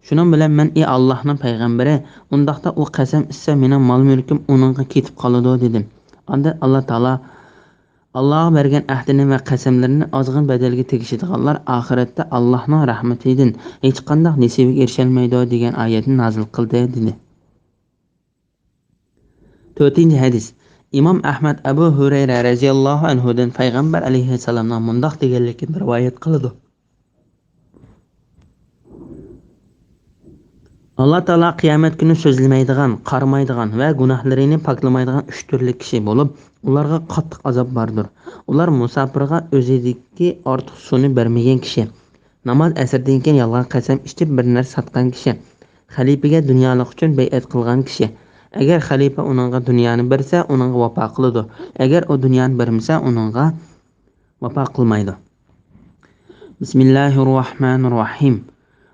شۇنىڭ بىلەن مەن: 'ئى ئاللاھنىڭ پەيغەمبىرى، ئۇنداقتا ئۇ قەسەم ئىچسە، مېنىڭ مال-مۈلكۈم ئۇنىڭغا كېتىپ قالىدۇ' دېدىم. ئاندىن ئاللا تائالا: 'ئاللاغا بەرگەن ئەھدىنى ۋە قەسەملىرىنى ئازغىنە بەدەلگە تېگىشىدىغانلار ئاخىرەتتە ئاللاھنىڭ رەھمىتىدىن ھېچقانداق نېسىۋىگە ئېرىشەلمەيدۇ' دېگەن ئايەتنى نازىل قىلدى، دېدى. تۆتىنچى ھەدىس. ئىمام ئەھمەد ئەبۇ ھۇرەيرە رەزىياللاھۇ ئەنھۇدىن پەيغەمبەر ئەلەيھىسسالامنىڭ مۇنداق دېگەنلىكىنى رىۋايەت قىلىدۇ: ئاللا تائالا قىيامەت كۈنى سۆزلىمەيدىغان، قارىمايدىغان ۋە گۇناھلىرىنى پاكلىمايدىغان ئۈچ تۈرلۈك كىشى بولۇپ، ئۇلارغا قاتتىق ئازاب باردۇر. ئۇلار مۇساپىرغا ئۆزىدىكى ئارتۇق سۇنى بەرمىگەن كىشى، ناماز ئەسىردىن كېيىن يالغان قەسەم ئىچىپ بىر نەرسە ساتقان كىشى، خەلىپىگە دۇنيالىق ئۈچۈن بەيئەت قىلغان كىشى. ئەگەر خەلىپە ئۇنىڭغا دۇنيانى بەرسە، ئۇنىڭغا ۋاپا قىلىدۇ. ئەگەر ئۇ دۇنيانى بەرمىسە، ئۇنىڭغا ۋاپا قىلمايدۇ. بىسمىللاھىررەھمانىررەھىم.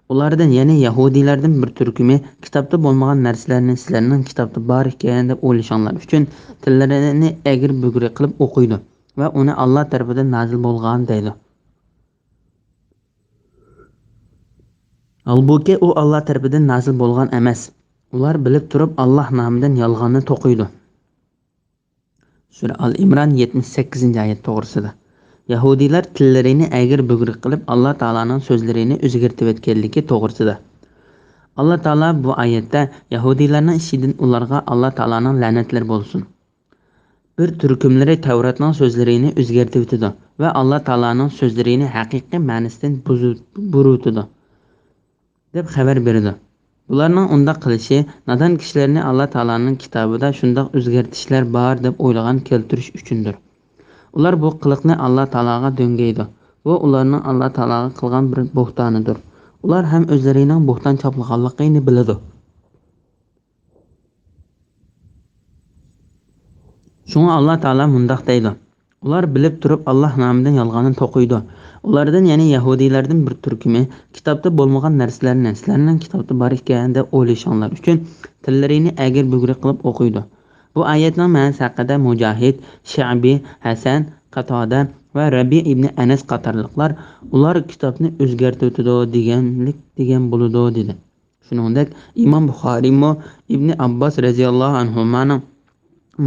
ئۇلاردىن، يەنى يەھۇدىيلاردىن بىر تۈركۈمى: «كىتابتا بولمىغان نەرسىلەرنى سىلەرنىڭ كىتابتا بار ئىكەن دەپ ئويلىشىڭلار ئۈچۈن تىللىرىنى ئەگرى-بۈگرى قىلىپ ئوقۇيدۇ ۋە ئۇنى ئاللا تەرىپىدىن نازىل بولغان دەيدۇ.» ھالبۇكى، ئۇ ئاللا تەرىپىدىن نازىل بولغان ئەمەس. ئۇلار بىلىپ تۇرۇپ ئاللا نامىدىن يالغاننى توقۇيدۇ. سۈرە ئال ئىمران، يەتمىش سەككىزىنچى ئايەت توغرىسىدا. يەھۇدىيلار تىللىرىنى ئەگرى-بۈگرى قىلىپ، ئاللا تائالانىڭ سۆزلىرىنى ئۆزگەرتىۋەتكەنلىكى توغرىسىدا. ئاللا تائالا بۇ ئايەتتە يەھۇدىيلارنىڭ ئىچىدىن ئۇلارغا ئاللا تائالانىڭ لەنەتلىرى بولسۇن، بىر تۈركۈملىرى تەۋراتنىڭ سۆزلىرىنى ئۆزگەرتىۋېتىدۇ ۋە ئاللا تائالانىڭ سۆزلىرىنى ھەقىقىي مەنىسىدىن بۇزۇپ، بۇرۇۋېتىدۇ، دەپ خەۋەر بېرىدۇ. بۇلارنىڭ ئۇنداق قىلىشى نادان كىشىلەرنى ئاللا تائالانىڭ كىتابىدا شۇنداق ئۆزگەرتىشلەر بار دەپ ئويلىغان كەلتۈرۈش ئۈچۈندۇر. ئۇلار بۇ قىلىقنى ئاللا تائالاغا دۆڭگەيدۇ. بۇ ئۇلارنىڭ ئاللا تائالاغا قىلغان بىر بوھتانىدۇر. ئۇلار ھەم ئۆزلىرىنىڭ بوھتان چاپلىغانلىقىنى بىلىدۇ. شۇڭا ئاللا تائالا مۇنداق دەيدۇ: ئۇلار بىلىپ تۇرۇپ ئاللا نامىدىن يالغاننى توقۇيدۇ. ئۇلاردىن، يەنى يەھۇدىيلاردىن بىر تۈركۈمى كىتابتا بولمىغان نەرسىلەرنى سىلەرنىڭ كىتابتا بار ئىكەن دەپ ئويلىشىڭلار ئۈچۈن تىللىرىنى ئەگرى-بۈگرى قىلىپ ئوقۇيدۇ. بۇ ئايەتنىڭ مەنىسى ھەققىدە مۇجاھىد، شەئبى، ھەسەن، قاتادە ۋە رەبىئ ئىبنى ئەنەس قاتارلىقلار ئۇلار كىتابنى ئۆزگەرتىۋېتىدۇ دېگەنلىك دېگەن بولىدۇ، دېدى. شۇنىڭدەك ئىمام بۇخارىيمۇ ئىبنى ئابباس رەزىياللاھۇ ئەنھۇمانىڭ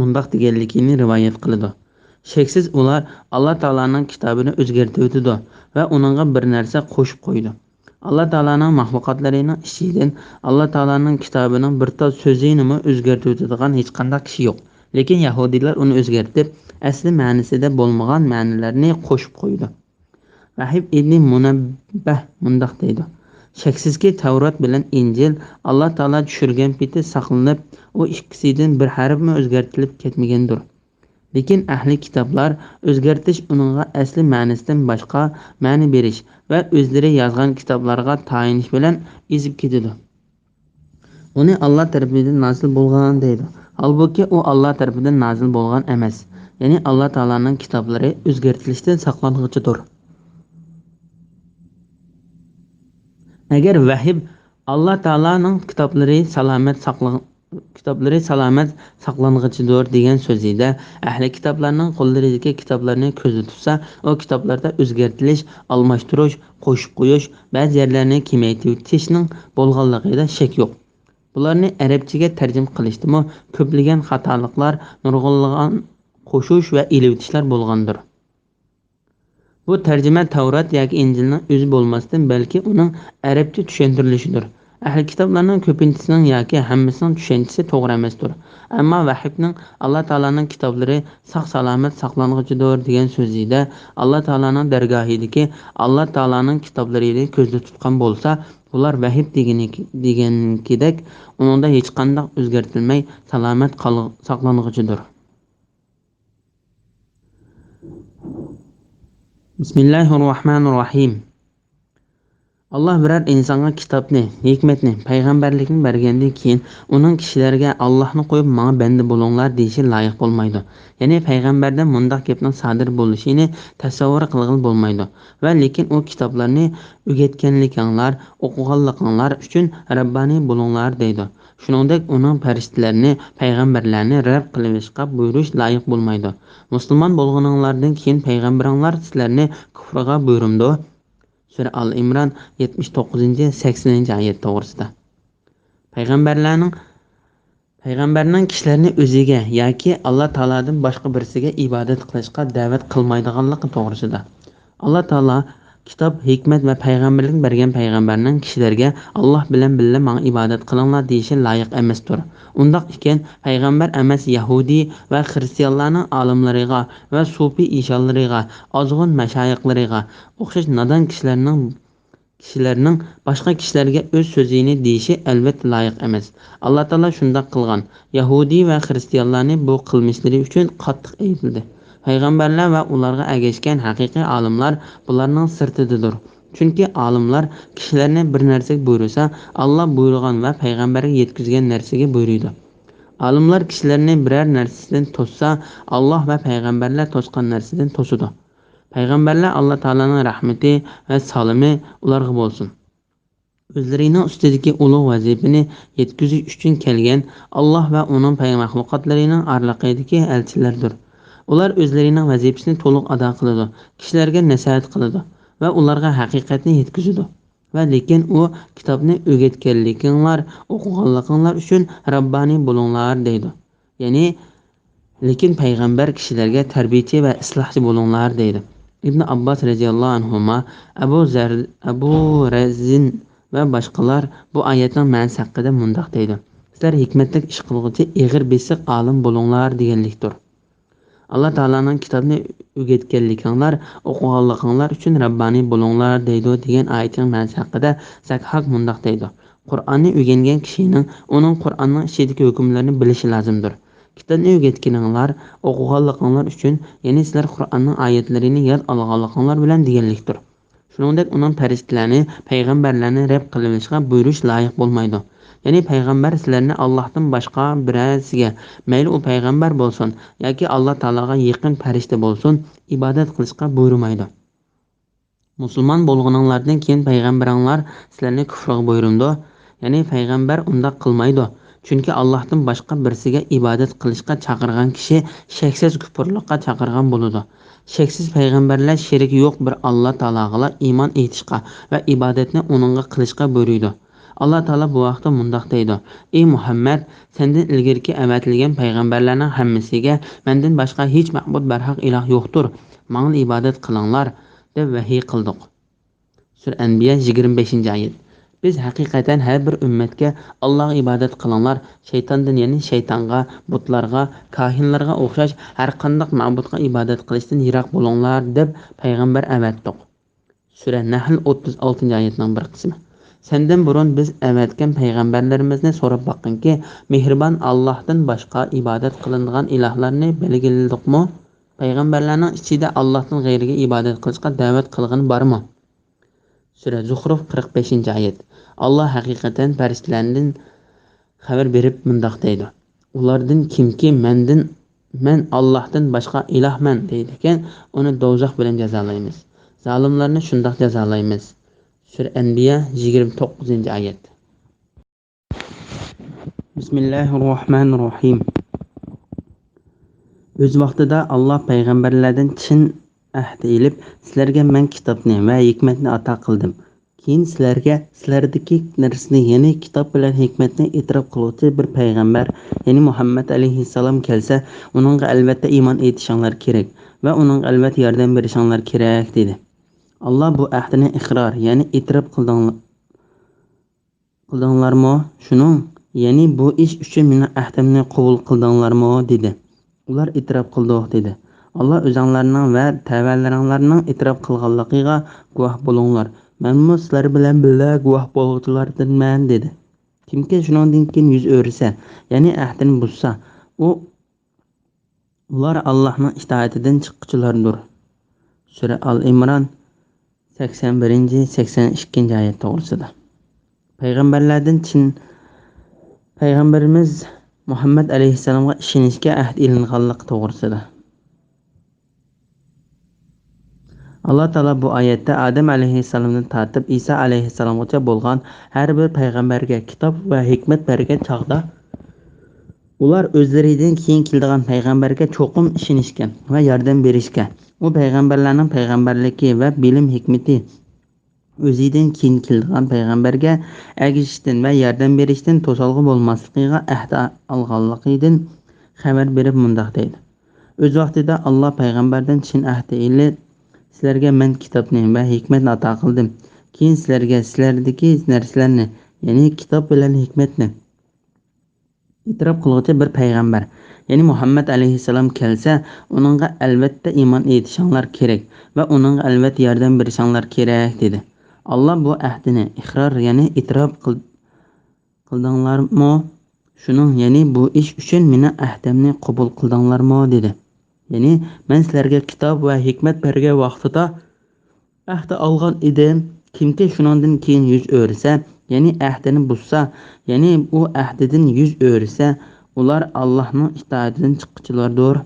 مۇنداق دېگەنلىكىنى رىۋايەت قىلىدۇ: شەكسىز ئۇلار ئاللا تائالانىڭ كىتابىنى ئۆزگەرتىۋېتىدۇ ۋە ئۇنىڭغا بىر نەرسە قوشۇپ قويىدۇ. ئاللا تائالانىڭ مەخلۇقاتلىرىنىڭ ئىچىدىن ئاللا تائالانىڭ كىتابىنىڭ بىر تال سۆزىنىمۇ ئۆزگەرتىۋېتىدىغان ھېچقانداق كىشى يوق. لېكىن يەھۇدىيلار ئۇنى ئۆزگەرتىپ، ئەسلى مەنىسىدە بولمىغان مەنىلەرنى قوشۇپ قويىدۇ. ۋەھىب ئىبنى مۇنەببەھ مۇنداق دەيدۇ: شەكسىزكى، تەۋرات بىلەن ئىنجىل ئاللا تائالا چۈشۈرگەن پېتى ساقلىنىپ، ئۇ ئىككىسىدىن بىر ھەرپمۇ ئۆزگەرتىلىپ كەتمىگەندۇر. لېكىن ئەھلى كىتابلار ئۆزگەرتىش، ئۇنىڭغا ئەسلى مەنىسىدىن باشقا مەنە بېرىش ۋە ئۆزلىرى يازغان كىتابلارغا تايىنىش بىلەن ئېزىپ كېتىدۇ. ئۇنى ئاللا تەرىپىدىن نازىل بولغان دەيدۇ. ھالبۇكى، ئۇ ئاللا تەرىپىدىن نازىل بولغان ئەمەس. يەنى ئاللا تائالانىڭ كىتابلىرى ئۆزگەرتىلىشتىن ساقلانغۇچىدۇر. ئەگەر ۋەھىب ئاللا تائالانىڭ كىتابلىرى سالامەت ساقلىغ-، كىتابلىرى سالامەت ساقلانغۇچىدۇر دېگەن سۆزىدە، ئەھلى كىتابلارنىڭ قوللىرىدىكى كىتابلارنى كۆزدە تۇتسا، ئۇ كىتابلاردا ئۆزگەرتىلىش، ئالماشتۇرۇش، قوشۇپ قويۇش، بەزى يەرلەرنى كېمەيتىۋېتىشنىڭ بولغانلىقىدا شەك يوق. بۇلارنى ئەرەبچىگە تەرجىمە قىلىشتىمۇ كۆپلىگەن خاتالىقلار، نۇرغۇنلىغان قوشۇش ۋە ئېلىۋېتىشلار بولغاندۇر. بۇ تەرجىمە تەۋرات ياكى ئىنجىلنىڭ ئۆزى بولماستىن، بەلكى ئۇنىڭ ئەرەبچە چۈشەندۈرۈلۈشىدۇر. ئەھلى كىتابلارنىڭ كۆپىنچىسىنىڭ ياكى ھەممىسىنىڭ چۈشەنچىسى توغرا ئەمەستۇر. ئەمما ۋەھىبنىڭ «ئاللا تائالانىڭ كىتابلىرى ساق-سالامەت ساقلانغۇچىدۇر» دېگەن سۆزىدە، ئاللا تائالانىڭ دەرگاھىدىكى ئاللا تائالانىڭ كىتابلىرىنى كۆزدە تۇتقان بولسا، بۇلار ۋەھىب دېگىنى-، دېگەنكىدەك ئۇنىڭدا ھېچقانداق ئۆزگەرتىلمەي سالامەت قال-، ساقلانغۇچىدۇر. بىسمىللاھىررەھمانىررەھىم. ئاللا بىرەر ئىنسانغا كىتابنى، ھېكمەتنى، پەيغەمبەرلىكنى بەرگەندىن كېيىن، ئۇنىڭ كىشىلەرگە «ئاللانى قويۇپ، ماڭا بەندە بولۇڭلار» دېيىشى لايىق بولمايدۇ. يەنى پەيغەمبەردىن مۇنداق گەپنىڭ سادىر بولۇشىنى تەسەۋۋۇر قىلغىلى بولمايدۇ. ۋە لېكىن ئۇ كىتابلارنى ئۆگەتكەنلىكىڭلار، ئوقۇغانلىقىڭلار ئۈچۈن رەببانىي بولۇڭلار دەيدۇ. شۇنىڭدەك ئۇنىڭ پەرىشتىلەرنى، پەيغەمبەرلەرنى رەب قىلىۋېلىشقا بۇيرۇش لايىق بولمايدۇ. مۇسۇلمان بولغىنىڭلاردىن كېيىن پەيغەمبىرىڭلار سىلەرنى كۇفرىغا بۇيرۇمدۇ؟ سۈرە ئال ئىمران، يەتمىش توققۇزىنچى، سەكسىنىنچى ئايەت توغرىسىدا. پەيغەمبەرلەرنىڭ، پەيغەمبەرنىڭ كىشىلەرنى ئۆزىگە ياكى ئاللا تائالادىن باشقا بىرسىگە ئىبادەت قىلىشقا دەۋەت قىلمايدىغانلىقى توغرىسىدا. ئاللا تائالا كىتاب، ھېكمەت ۋە پەيغەمبەرلىك بەرگەن پەيغەمبەرنىڭ كىشىلەرگە «ئاللا بىلەن بىللە ماڭا ئىبادەت قىلىڭلار» دېيىشى لايىق ئەمەستۇر. ئۇنداق ئىكەن، پەيغەمبەر ئەمەس يەھۇدىي ۋە خىرىستىيانلارنىڭ ئالىملىرىغا ۋە سۇپى ئىشانلىرىغا، ئازغۇن مەشايىخلىرىغا ئوخشاش نادان كىشىلەرنىڭ، كىشىلەرنىڭ باشقا كىشىلەرگە ئۆز سۆزىنى دېيىشى ئەلۋەتتە لايىق ئەمەس. ئاللا تائالا شۇنداق قىلغان يەھۇدىي ۋە خىرىستىيانلارنى بۇ قىلمىشلىرى ئۈچۈن قاتتىق ئەيىبلىدى. پەيغەمبەرلەر ۋە ئۇلارغا ئەگەشكەن ھەقىقىي ئالىملار بۇلارنىڭ سىرتىدىدۇر. چۈنكى ئالىملار كىشىلەرنى بىر نەرسىگە بۇيرۇسا، ئاللا بۇيرۇغان ۋە پەيغەمبەرگە يەتكۈزگەن نەرسىگە بۇيرۇيدۇ. ئالىملار كىشىلەرنى بىرەر نەرسىدىن توسسا، ئاللا ۋە پەيغەمبەرلەر توسقان نەرسىدىن توسىدۇ. پەيغەمبەرلەر ئاللا تائالانىڭ رەھمىتى ۋە سالىمى ئۇلارغا بولسۇن. ئۆزلىرىنىڭ ئۈستىدىكى ئۇلۇغ ۋەزىپىنى يەتكۈزۈش ئۈچۈن كەلگەن، ئاللا ۋە ئۇنىڭ پەي-، مەخلۇقاتلىرىنىڭ ئارىلىقىدىكى ئەلچىلەردۇر. ئۇلار ئۆزلىرىنىڭ ۋەزىپىسىنى تولۇق ئادا قىلىدۇ، كىشىلەرگە نەسىھەت قىلىدۇ ۋە ئۇلارغا ھەقىقەتنى يەتكۈزىدۇ. ۋە لېكىن ئۇ كىتابنى ئۆگەتكەنلىكىڭلار، ئوقۇغانلىقىڭلار ئۈچۈن رەببانىي بولۇڭلار دەيدۇ. يەنى، لېكىن پەيغەمبەر كىشىلەرگە تەربىيىچى ۋە ئىسلاھچى بولۇڭلار دەيدۇ. ئىبن ئابباس رەزىياللاھۇ ئەنھۇما، ئەبۇ زەر، ئەبۇ رەزىن ۋە باشقىلار بۇ ئايەتنىڭ مەنىسى ھەققىدە مۇنداق دەيدۇ: سىلەر ھېكمەتلىك ئىش قىلغۇچى ئېغىر بېسىق ئالىم بولۇڭلار دېگەنلىكتۇر. ئاللا تائالانىڭ كىتابنى ئۆگەتكەنلىكىڭلار، ئوقۇغانلىقىڭلار ئۈچۈن رەببانىي بولۇڭلار دەيدۇ دېگەن ئايىتىنىڭ مەنىسى ھەققىدە زەكھاك مۇنداق دەيدۇ: قۇرئاننى ئۆگەنگەن كىشىنىڭ ئۇنىڭ قۇرئاننىڭ ئىچىدىكى ھۆكۈملىرىنى بىلىشى لازىمدۇر. كىتابنى ئۆگەتكىنىڭلار، ئوقۇغانلىقىڭلار ئۈچۈن، يەنى سىلەر قۇرئاننىڭ ئايەتلىرىنى ياد ئالغانلىقىڭلار بىلەن دېگەنلىكتۇر. شۇنىڭدەك ئۇنىڭ پەرىشتىلەرنى، پەيغەمبەرلەرنى رەپ قىلىۋېلىشقا بۇيرۇش لايىق بولمايدۇ. يەنى پەيغەمبەر سىلەرنى ئاللاھتىن باشقا بىرەرسىگە، مەيلى ئۇ پەيغەمبەر بولسۇن ياكى ئاللا تائالاغا يېقىن پەرىشتە بولسۇن، ئىبادەت قىلىشقا بۇيرۇمايدۇ. مۇسۇلمان بولغىنىڭلاردىن كېيىن پەيغەمبىرىڭلار سىلەرنى كۇفرغا بۇيرۇمدۇ؟ يەنى پەيغەمبەر ئۇنداق قىلمايدۇ. چۈنكى ئاللاھتىن باشقا بىرسىگە ئىبادەت قىلىشقا چاقىرغان كىشى شەكسىز كۇپۇرلۇققا چاقىرغان بولىدۇ. شەكسىز پەيغەمبەرلەر شېرىكى يوق بىر ئاللا تائالاغىلا ئىمان ئېيتىشقا ۋە ئىبادەتنى ئۇنىڭغا قىلىشقا بۇيرۇيدۇ. ئاللا تائالا بۇ ھەقتە مۇنداق دەيدۇ: ئى مۇھەممەد، سەندىن ئىلگىرىكى ئەۋەتىلگەن پەيغەمبەرلەرنىڭ ھەممىسىگە مەندىن باشقا ھېچ مەبۇد بەرھەق ئىلاھ يوقتۇر، ماڭىلا ئىبادەت قىلىڭلار، دەپ ۋەھىي قىلدۇق. سۈرە ئەنبىيا، يىگىرمە بەشىنچى ئايەت. بىز ھەقىقەتەن ھەر بىر ئۈممەتكە ئاللاغا ئىبادەت قىلىڭلار، شەيتاندىن، يەنى شەيتانغا، بۇتلارغا، كاھىنلارغا ئوخشاش ھەر قانداق مەبۇدقا ئىبادەت قىلىشتىن يىراق بولۇڭلار، دەپ پەيغەمبەر ئەۋەتتۇق. سۈرە نەھل، ئوتتۇز ئالتىنچى ئايەتنىڭ بىر قىسمى. سەندىن بۇرۇن بىز ئەۋەتكەن پەيغەمبەرلىرىمىزنى سوراپ باققىنكى، مېھرىبان ئاللاھتىن باشقا ئىبادەت قىلىنىدىغان ئىلاھلارنى بەلگىلىدۇقمۇ؟ پەيغەمبەرلەرنىڭ ئىچىدە ئاللاھتىن غەيرىگە ئىبادەت قىلىشقا دەۋەت قىلغىنى بارمۇ؟ سۈرە زۇخرۇف، قىرىق بەشىنچى ئايەت. ئاللاھ ھەقىقەتەن پەرىشتىلەردىن خەۋەر بېرىپ مۇنداق دەيدۇ: ئۇلاردىن كىمكى مەندىن، مەن ئاللاھتىن باشقا ئىلاھمەن دەيدىكەن، ئۇنى دوزاخ بىلەن جازالايمىز. زالىملارنى شۇنداق جازالايمىز. سۈرە ئەنبىيا، يىگىرمە توققۇزىنچى ئايەت. بىسمىللاھىررەھمانىررەھىم. ئۆز ۋاقتىدا ئاللاھ پەيغەمبەرلەردىن چىن ئەھدى ئېلىپ، سىلەرگە مەن كىتابنى ۋە ھېكمەتنى ئاتا قىلدىم. كېيىن سىلەرگە سىلەردىكى نەرسىنى، يەنى كىتاب بىلەن ھېكمەتنى ئېتىراپ قىلغۇچى بىر پەيغەمبەر، يەنى مۇھەممەد ئەلەيھىسسالام كەلسە، ئۇنىڭغا ئەلۋەتتە ئىمان ئېيتىشىڭلار كېرەك ۋە ئۇنىڭغا ئەلۋەتتە ياردەم بېرىشىڭلار كېرەك، دېدى. ئاللاھ بۇ ئەھدىنى ئىقرار، يەنى ئېتىراپ قىلدىڭلار، قىلدىڭلارمۇ؟ شۇنىڭ، يەنى بۇ ئىش ئۈچۈن مېنىڭ ئەھدىمنى قوبۇل قىلدىڭلارمۇ؟ دېدى. ئۇلار ئېتىراپ قىلدۇق، دېدى. ئاللاھ ئۆزۈڭلارنىڭ ۋە تەۋەلىرىڭلارنىڭ ئېتىراپ قىلغانلىقىغا گۇۋاھ بولۇڭلار. مەنمۇ سىلەر بىلەن بىللە گۇۋاھ بولغۇچىلاردىنمەن، دېدى. كىمكى شۇنىڭدىن كېيىن يۈز ئۆرۈسە، يەنى ئەھدىنى بۇزسا، ئۇ، ئۇلار ئاللاھنىڭ ئىتائىتىدىن چىققۇچىلاردۇر. سۈرە ئال ئىمران، سەكسەن بىرىنچى، سەكسەن ئىككىنچى ئايەت توغرىسىدا. پەيغەمبەرلەردىن چىن، پەيغەمبىرىمىز مۇھەممەد ئەلەيھىسسالامغا ئىشىنىشكە ئەھد ئېلىنغانلىقى توغرىسىدا. ئاللا تائالا بۇ ئايەتتە ئادەم ئەلەيھىسسالامدىن تارتىپ ئىسا ئەلەيھىسسالامغىچە بولغان ھەر بىر پەيغەمبەرگە كىتاب ۋە ھېكمەت بەرگەن چاغدا، ئۇلار ئۆزلىرىدىن كېيىن كېلىدىغان پەيغەمبەرگە چوقۇم ئىشىنىشكە ۋە ياردەم بېرىشكە، ئۇ پەيغەمبەرلەرنىڭ پەيغەمبەرلىكى ۋە بىلىم ھېكمىتى ئۆزىدىن كېيىن كېلىدىغان پەيغەمبەرگە ئەگىشىشتىن ۋە ياردەم بېرىشتىن توسالغۇ بولماسلىقىغا ئەھد ئالغانلىقىدىن خەۋەر بېرىپ مۇنداق دەيدۇ: ئۆز ۋاقتىدا ئاللا پەيغەمبەردىن چىن ئەھدى ئېلىپ، سىلەرگە مەن كىتابنى ۋە ھېكمەتنى ئاتا قىلدىم. كېيىن سىلەرگە سىلەردىكى نەرسىلەرنى، يەنى كىتاب بىلەن ھېكمەتنى ئېتىراپ قىلغۇچى بىر پەيغەمبەر، يەنى مۇھەممەد ئەلەيھىسسالام كەلسە، ئۇنىڭغا ئەلۋەتتە ئىمان ئېيتىشىڭلار كېرەك ۋە ئۇنىڭغا ئەلۋەتتە ياردەم بېرىشىڭلار كېرەك، دېدى. ئاللا بۇ ئەھدىنى ئىقرار، يەنى ئېتىراپ قىل-، قىلدىڭلارمۇ؟ شۇنىڭ، يەنى بۇ ئىش ئۈچۈن مېنىڭ ئەھدىمنى قوبۇل قىلدىڭلارمۇ؟ دېدى. يەنى، مەن سىلەرگە كىتاب ۋە ھېكمەت بەرگەن ۋاقتىدا ئەھدى ئالغان ئىدىم. كىمكى شۇنىڭدىن كېيىن يۈز ئۆرۈسە، يەنى ئەھدىنى بۇزسا، يەنى ئۇ ئەھدىدىن يۈز ئۆرۈسە، ئۇلار ئاللاھنىڭ ئىتائىتىدىن چىققۇچىلاردۇر.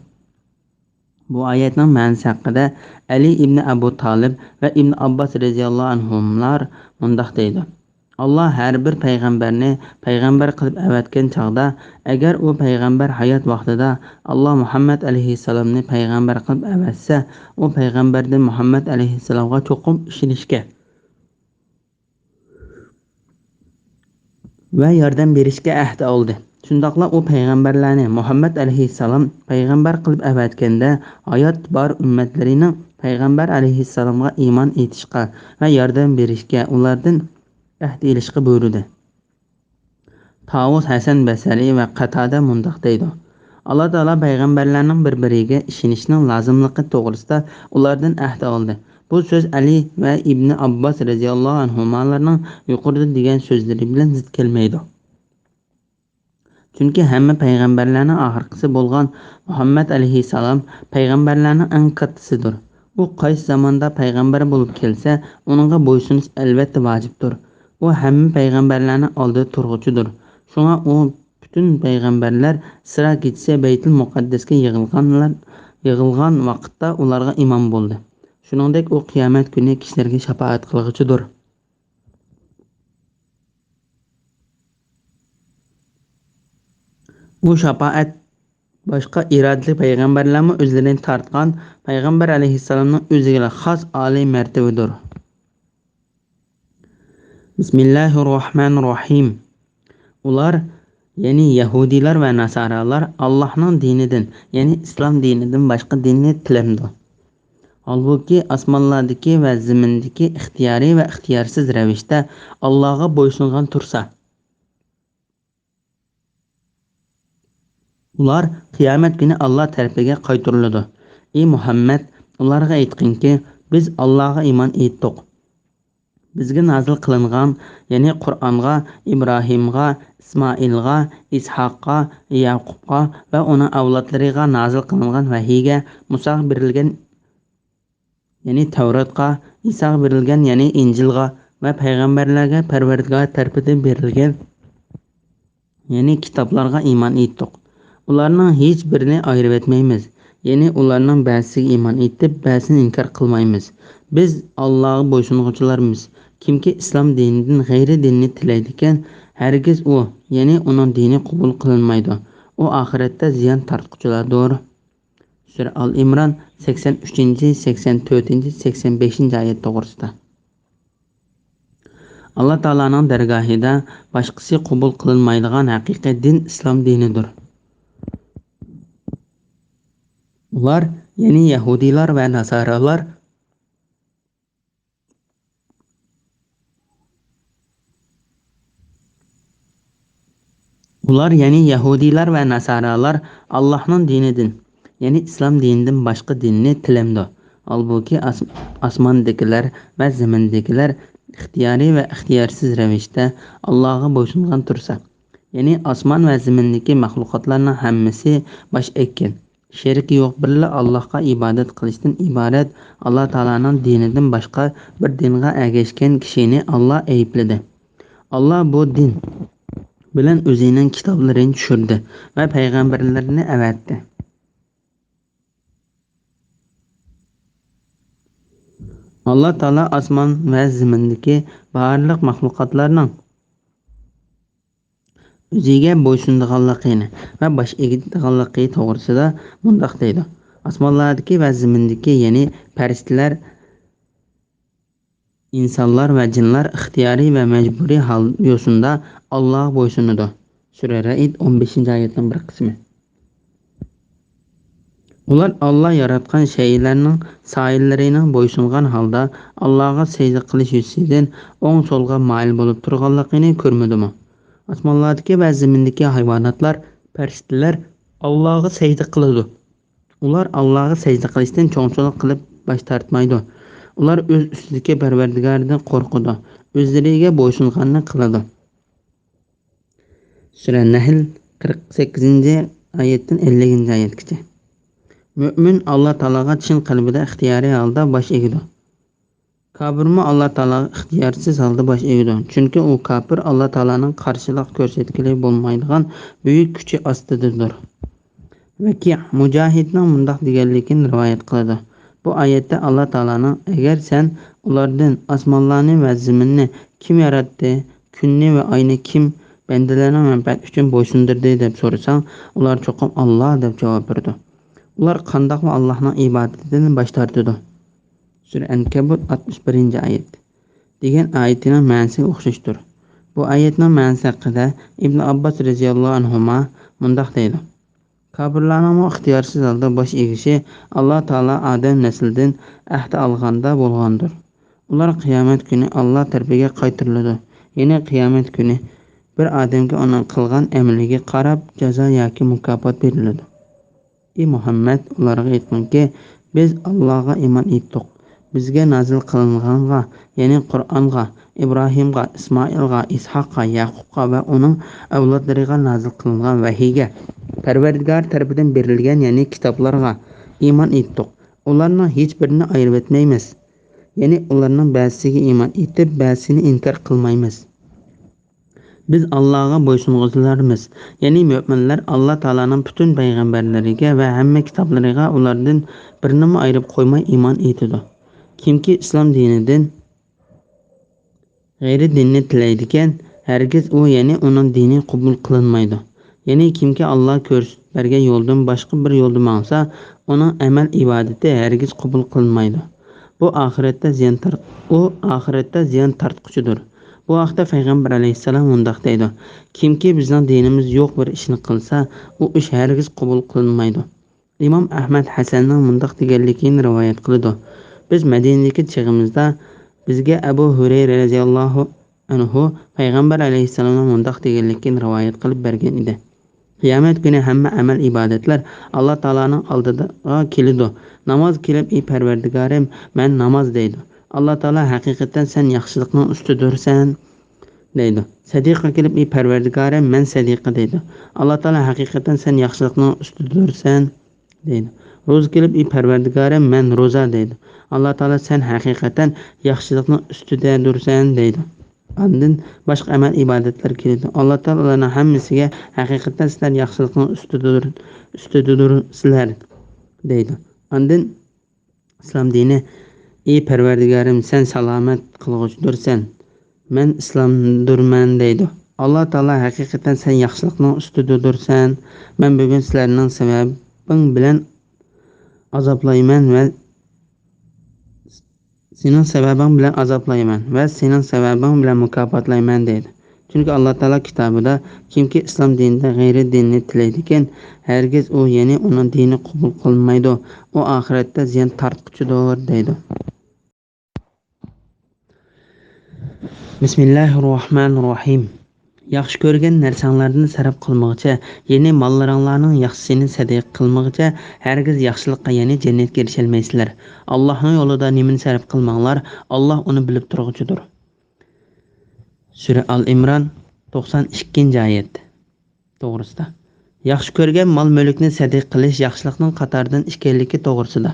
بۇ ئايەتنىڭ مەنىسى ھەققىدە ئەلى ئىبنى ئەبۇ تالىب ۋە ئىبن ئابباس رەزىياللاھۇ ئەنھۇملار مۇنداق دەيدۇ: ئاللا ھەر بىر پەيغەمبەرنى پەيغەمبەر قىلىپ ئەۋەتكەن چاغدا، ئەگەر ئۇ پەيغەمبەر ھايات ۋاقتىدا ئاللا مۇھەممەد ئەلەيھىسسالامنى پەيغەمبەر قىلىپ ئەۋەتسە، ئۇ پەيغەمبەردىن مۇھەممەد ئەلەيھىسسالامغا چوقۇم ئىشىنىشكە، ۋە ياردەم بېرىشكە ئەھدە ئالدى. شۇنداقلا ئۇ پەيغەمبەرلەرنى، مۇھەممەد ئەلەيھىسسالام پەيغەمبەر قىلىپ ئەۋەتكەندە، ھايات بار ئۈممەتلىرىنىڭ پەيغەمبەر ئەلەيھىسسالامغا ئىمان ئېيتىشقا ۋە ياردەم بېرىشكە، ئۇلاردىن ئەھدە ئېلىشقا بۇيرۇدى. تاۋۇس ھەسەن بەسرى ۋە قاتادە مۇنداق دەيدۇ: ئاللا تائالا پەيغەمبەرلەرنىڭ بىر-بىرىگە ئىشىنىشنىڭ لازىملىقى توغرىسىدا ئۇلاردىن ئەھدە ئالدى. بۇ سۆز ئەلى ۋە ئىبنى ئابباس رەزىياللاھۇ ئەنھۇمالارنىڭ يۇقىرىدا دېگەن سۆزلىرى بىلەن زىت كەلمەيدۇ. چۈنكى ھەممە پەيغەمبەرلەرنىڭ ئاخىرقىسى بولغان مۇھەممەد ئەلەيھىسسالام پەيغەمبەرلەرنىڭ ئەڭ كاتتىسىدۇر. ئۇ قايسى زاماندا پەيغەمبەر بولۇپ كەلسە، ئۇنىڭغا بويسۇنۇش ئەلۋەتتە ۋاجىپتۇر. ئۇ ھەممە پەيغەمبەرلەرنىڭ ئالدىدا تۇرغۇچىدۇر. شۇڭا ئۇ پۈتۈن پەيغەمبەرلەر ئىسرا كېچىسى بەيتۇل مۇقەددەسكە يىغىلغانلار، يىغىلغان ۋاقىتتا ئۇلارغا ئىمام بولدى. شۇنىڭدەك ئۇ قىيامەت كۈنى كىشىلەرگە شاپائەت قىلغۇچىدۇر. بۇ شاپائەت باشقا ئىرادىلىك پەيغەمبەرلەرمۇ ئۆزلىرىنى تارتقان پەيغەمبەر ئەلەيھىسسالامنىڭ ئۆزىگىلا خاس ئالىي مەرتىۋىدۇر. بىسمىللاھىررەھمانىررەھىم. ئۇلار، يەنى يەھۇدىيلار ۋە ناسارالار ئاللاھنىڭ دىنىدىن، يەنى ئىسلام دىنىدىن باشقا دىننى تىلەمدۇ. ھالبۇكى، ئاسمانلاردىكى ۋە زېمىندىكى ئىختىيارىي ۋە ئىختىيارسىز رەۋىشتە ئاللاغا بويسۇنغان تۇرسا، ئۇلار قىيامەت كۈنى ئاللا تەرىپىگە قايتۇرۇلىدۇ. ئى مۇھەممەد، ئۇلارغا ئېيتقىنكى، بىز ئاللاغا ئىمان ئېيتتۇق. بىزگە نازىل قىلىنغان، يەنى قۇرئانغا، ئىبراھىمغا، ئىسمائىلغا، ئىسھاققا، يەقۇبقا ۋە ئۇنىڭ ئەۋلادلىرىغا نازىل قىلىنغان ۋەھىيگە، مۇساغا بېرىلگەن، يەنى تەۋراتقا، ئىساغا بېرىلگەن، يەنى ئىنجىلغا ۋە پەيغەمبەرلەرگە پەرۋەردىگار تەرىپىدىن بېرىلگەن، يەنى كىتابلارغا ئىمان ئېيتتۇق. ئۇلارنىڭ ھېچ بىرىنى ئايرىۋەتمەيمىز. يەنى ئۇلارنىڭ بەزىسىگە ئىمان ئېيتىپ، بەزىسىنى ئىنكار قىلمايمىز. بىز ئاللاغا بويسۇنغۇچىلارمىز. كىمكى ئىسلام دىنىدىن غەيرىي دىننى تىلەيدىكەن، ھەرگىز ئۇ، يەنى ئۇنىڭ دىنى قوبۇل قىلىنمايدۇ. ئۇ ئاخىرەتتە زىيان تارتقۇچىلاردۇر. سۈرە ئال ئىمران، سەكسەن ئۈچىنچى، سەكسەن تۆتىنچى، سەكسەن بەشىنچى ئايەت توغرىسىدا. ئاللا تائالانىڭ دەرگاھىدا باشقىسى قوبۇل قىلىنمايدىغان ھەقىقىي دىن ئىسلام دىنىدۇر. ئۇلار، يەنى يەھۇدىيلار ۋە ناسارالار، ئۇلار، يەنى يەھۇدىيلار ۋە ناسارالار ئاللاھنىڭ دىنىدىن، يەنى ئىسلام دىنىدىن باشقا دىننى تىلەمدۇ. ھالبۇكى، ئاس-، ئاسماندىكىلەر ۋە زېمىندىكىلەر ئىختىيارىي ۋە ئىختىيارسىز رەۋىشتە ئاللاغا بويسۇنغان تۇرسا، يەنى ئاسمان ۋە زېمىندىكى مەخلۇقاتلارنىڭ ھەممىسى باش ئەگكەن، شېرىكى يوق، بىرلا ئاللاھقا ئىبادەت قىلىشتىن ئىبارەت، ئاللا تائالانىڭ دىنىدىن باشقا بىر دىنغا ئەگەشكەن كىشىنى ئاللا ئەيىبلىدى. ئاللا بۇ دىن بىلەن ئۆزىنىڭ كىتابلىرىنى چۈشۈردى ۋە پەيغەمبەرلىرىنى ئەۋەتتى. ئاللا تائالا ئاسمان ۋە زېمىندىكى بارلىق مەخلۇقاتلارنىڭ ئۆزىگە بويسۇنىدىغانلىقىنى ۋە باش ئېگىدىغانلىقى توغرىسىدا مۇنداق دەيدۇ: ئاسمانلاردىكى ۋە زېمىندىكى، يەنى پەرىشتىلەر، ئىنسانلار ۋە جىنلار ئىختىيارىي ۋە مەجبۇرىي ھال يوسۇندا ئاللاغا بويسۇنىدۇ. سۈرە رەئد، ئون بەشىنچى ئايەتنىڭ بىر قىسمى. ئۇلار ئاللا ياراتقان شەيئىلەرنىڭ سايىلىرىنىڭ بويسۇنغان ھالدا ئاللاغا سەجدە قىلىش يۈزىسىدىن ئوڭ-سولغا مايىل بولۇپ تۇرغانلىقىنى كۆرمىدىمۇ؟ ئاسمانلاردىكى ۋە زېمىندىكى ھايۋاناتلار، پەرىشتىلەر ئاللاغا سەجدە قىلىدۇ. ئۇلار ئاللاغا سەجدە قىلىشتىن چوڭچىلىق قىلىپ باش تارتمايدۇ. ئۇلار ئۆز ئۈستىدىكى پەرۋەردىگارىدىن قورقىدۇ، ئۆزلىرىگە بويسۇنغاننى قىلىدۇ. سۈرە نەھل، قىرىق سەككىزىنچى ئايەتتىن ئەللىكىنچى ئايەتكىچە. مۆمىن ئاللا تائالاغا چىن قەلبىدە ئىختىيارىي ھالدا باش ئېگىدۇ. كاپىرمۇ ئاللا تائالاغا ئىختىيارسىز ھالدا باش ئېگىدۇ. چۈنكى ئۇ كاپىر ئاللا تائالانىڭ قارشىلىق كۆرسەتكىلى بولمايدىغان بۈيۈك كۈچى ئاستىدىدۇر. ۋەكىئ مۇجاھىدنىڭ مۇنداق دېگەنلىكىنى رىۋايەت قىلىدۇ: بۇ ئايەتتە ئاللا تائالانىڭ، ئەگەر سەن ئۇلاردىن ئاسمانلارنى ۋە زېمىننى كىم ياراتتى، كۈننى ۋە ئاينى كىم بەندىلەرنىڭ مەنپەئەتى ئۈچۈن بويسۇندۇردى دەپ سورىساڭ، ئۇلار چوقۇم ئاللا دەپ جاۋاب بېرىدۇ. ئۇلار قانداقمۇ ئاللانىڭ ئىبادىتىدىن باش تارتىدۇ؟ سۈرە ئەنكەبۇت، ئاتمىش بىرىنچى ئايەت. دېگەن ئايىتىنىڭ مەنىسىگە ئوخشاشتۇر. بۇ ئايەتنىڭ مەنىسى ھەققىدە ئىبن ئابباس رەزىياللاھۇ ئەنھۇما مۇنداق دەيدۇ: كاپىرلارنىڭمۇ ئىختىيارسىز ھالدا باش ئېگىشى ئاللا تائالا ئادەم نەسلىدىن ئەھدە ئالغاندا بولغاندۇر. ئۇلار قىيامەت كۈنى ئاللا تەرىپىگە قايتۇرۇلىدۇ. يەنى قىيامەت كۈنى بىر ئادەمگە ئۇنىڭ قىلغان ئەمىلىگە قاراپ جازا ياكى مۇكاپات بېرىلىدۇ. ئى مۇھەممەد، ئۇلارغا ئېيتقىنكى، بىز ئاللاغا ئىمان ئېيتتۇق. بىزگە نازىل قىلىنغانغا، يەنى قۇرئانغا، ئىبراھىمغا، ئىسمائىلغا، ئىسھاققا، يەقۇبقا ۋە ئۇنىڭ ئەۋلادلىرىغا نازىل قىلىنغان ۋەھىيگە، پەرۋەردىگار تەرىپىدىن بېرىلگەن، يەنى كىتابلارغا ئىمان ئېيتتۇق. ئۇلارنىڭ ھېچبىرىنى ئايرىۋەتمەيمىز. يەنى ئۇلارنىڭ بەزىسىگە ئىمان ئېيتىپ، بەزىسىنى ئىنكار قىلمايمىز. بىز ئاللاغا بويسۇنغۇچىلارمىز. يەنى مۆمىنلەر ئاللا تائالانىڭ پۈتۈن پەيغەمبەرلىرىگە ۋە ھەممە كىتابلىرىغا ئۇلاردىن بىرىنىمۇ ئايرىپ قويماي ئىمان ئېيتىدۇ. كىمكى ئىسلام دىنىدىن غەيرىي دىننى تىلەيدىكەن، ھەرگىز ئۇ، يەنى ئۇنىڭ دىنى قوبۇل قىلىنمايدۇ. يەنى كىمكى ئاللا كۆرسىتىپ بەرگەن يولدىن باشقا بىر يولدا ماڭسا، ئۇنىڭ ئەمەل ئىبادىتى ھەرگىز قوبۇل قىلىنمايدۇ. بۇ ئاخىرەتتە زىيان تار-، ئۇ ئاخىرەتتە زىيان تارتقۇچىدۇر. بۇ ھەقتە پەيغەمبەر ئەلەيھىسسالام مۇنداق دەيدۇ: كىمكى بىزنىڭ دىنىمىز يوق بىر ئىشنى قىلسا، ئۇ ئىش ھەرگىز قوبۇل قىلىنمايدۇ. ئىمام ئەھمەد ھەسەننىڭ مۇنداق دېگەنلىكىنى رىۋايەت قىلىدۇ: بىز مەدىنىدىكى چېغىمىزدا بىزگە ئەبۇ ھۇرەيرە رەزىياللاھۇ ئەنھۇ پەيغەمبەر ئەلەيھىسسالامنىڭ مۇنداق دېگەنلىكىنى رىۋايەت قىلىپ بەرگەن ئىدى: قىيامەت كۈنى ھەممە ئەمەل ئىبادەتلەر ئاللا تائالانىڭ ئالدىغا كېلىدۇ. ناماز كېلىپ، ئى پەرۋەردىگارىم، مەن ناماز دەيدۇ. ئاللا تائالا ھەقىقەتەن سەن ياخشىلىقنىڭ ئۈستىدۇرسەن دەيدۇ. سەدىقە كېلىپ، ئى پەرۋەردىگارىم، مەن سەدىقە دەيدۇ. ئاللا تائالا ھەقىقەتەن سەن ياخشىلىقنىڭ ئۈستىدۇرسەن دەيدۇ. روزا كېلىپ، ئى پەرۋەردىگارىم، مەن روزا دەيدۇ. ئاللا تائالا سەن ھەقىقەتەن ياخشىلىقنىڭ ئۈستىدەدۇرسەن دەيدۇ. ئاندىن باشقا ئەمەل ئىبادەتلەر كېلىدۇ. ئاللا تائالا ئۇلارنىڭ ھەممىسىگە ھەقىقەتەن سىلەر ياخشىلىقنىڭ ئۈستىدىدۇر-، ئۈستىدىدۇرسىلەر دەيدۇ. ئاندىن ئىسلام دىنى، ئى پەرۋەردىگارىم، سەن سالامەت قىلغۇچىدۇرسەن، مەن ئىسلامدۇرمەن دەيدۇ. ئاللا تائالا ھەقىقەتەن سەن ياخشىلىقنىڭ ئۈستىدىدۇرسەن، مەن بۈگۈن سىلەرنىڭ سەۋەبىڭ بىلەن ئازابلايمەن ۋە سېنىڭ سەۋەبىڭ بىلەن ئازابلايمەن ۋە سېنىڭ سەۋەبىڭ بىلەن مۇكاپاتلايمەن دەيدۇ. چۈنكى ئاللا تائالا كىتابىدا، كىمكى ئىسلام دىنىدا غەيرىي دىننى تىلەيدىكەن، ھەرگىز ئۇ، يەنى ئۇنىڭ دىنى قوبۇل قىلىنمايدۇ، ئۇ ئاخىرەتتە زىيان تارتقۇچىدۇر دەيدۇ. بىسمىللاھىررەھمانىررەھىم. ياخشى كۆرگەن نەرسەڭلاردىن سەرپ قىلمىغىچە، يەنى ماللىرىڭلارنىڭ ياخشىسىنى سەدىقە قىلمىغىچە، ھەرگىز ياخشىلىققا، يەنى جەننەتكە ئېرىشەلمەيسىلەر. ئاللاھنىڭ يولىدا نېمىنى سەرپ قىلماڭلار، ئاللاھ ئۇنى بىلىپ تۇرغۇچىدۇر. سۈرە ئال ئىمران، توقسان ئىككىنچى ئايەت توغرىسىدا. ياخشى كۆرگەن مال-مۈلۈكنى سەدىقە قىلىش ياخشىلىقنىڭ قاتارىدىن ئىكەنلىكى توغرىسىدا.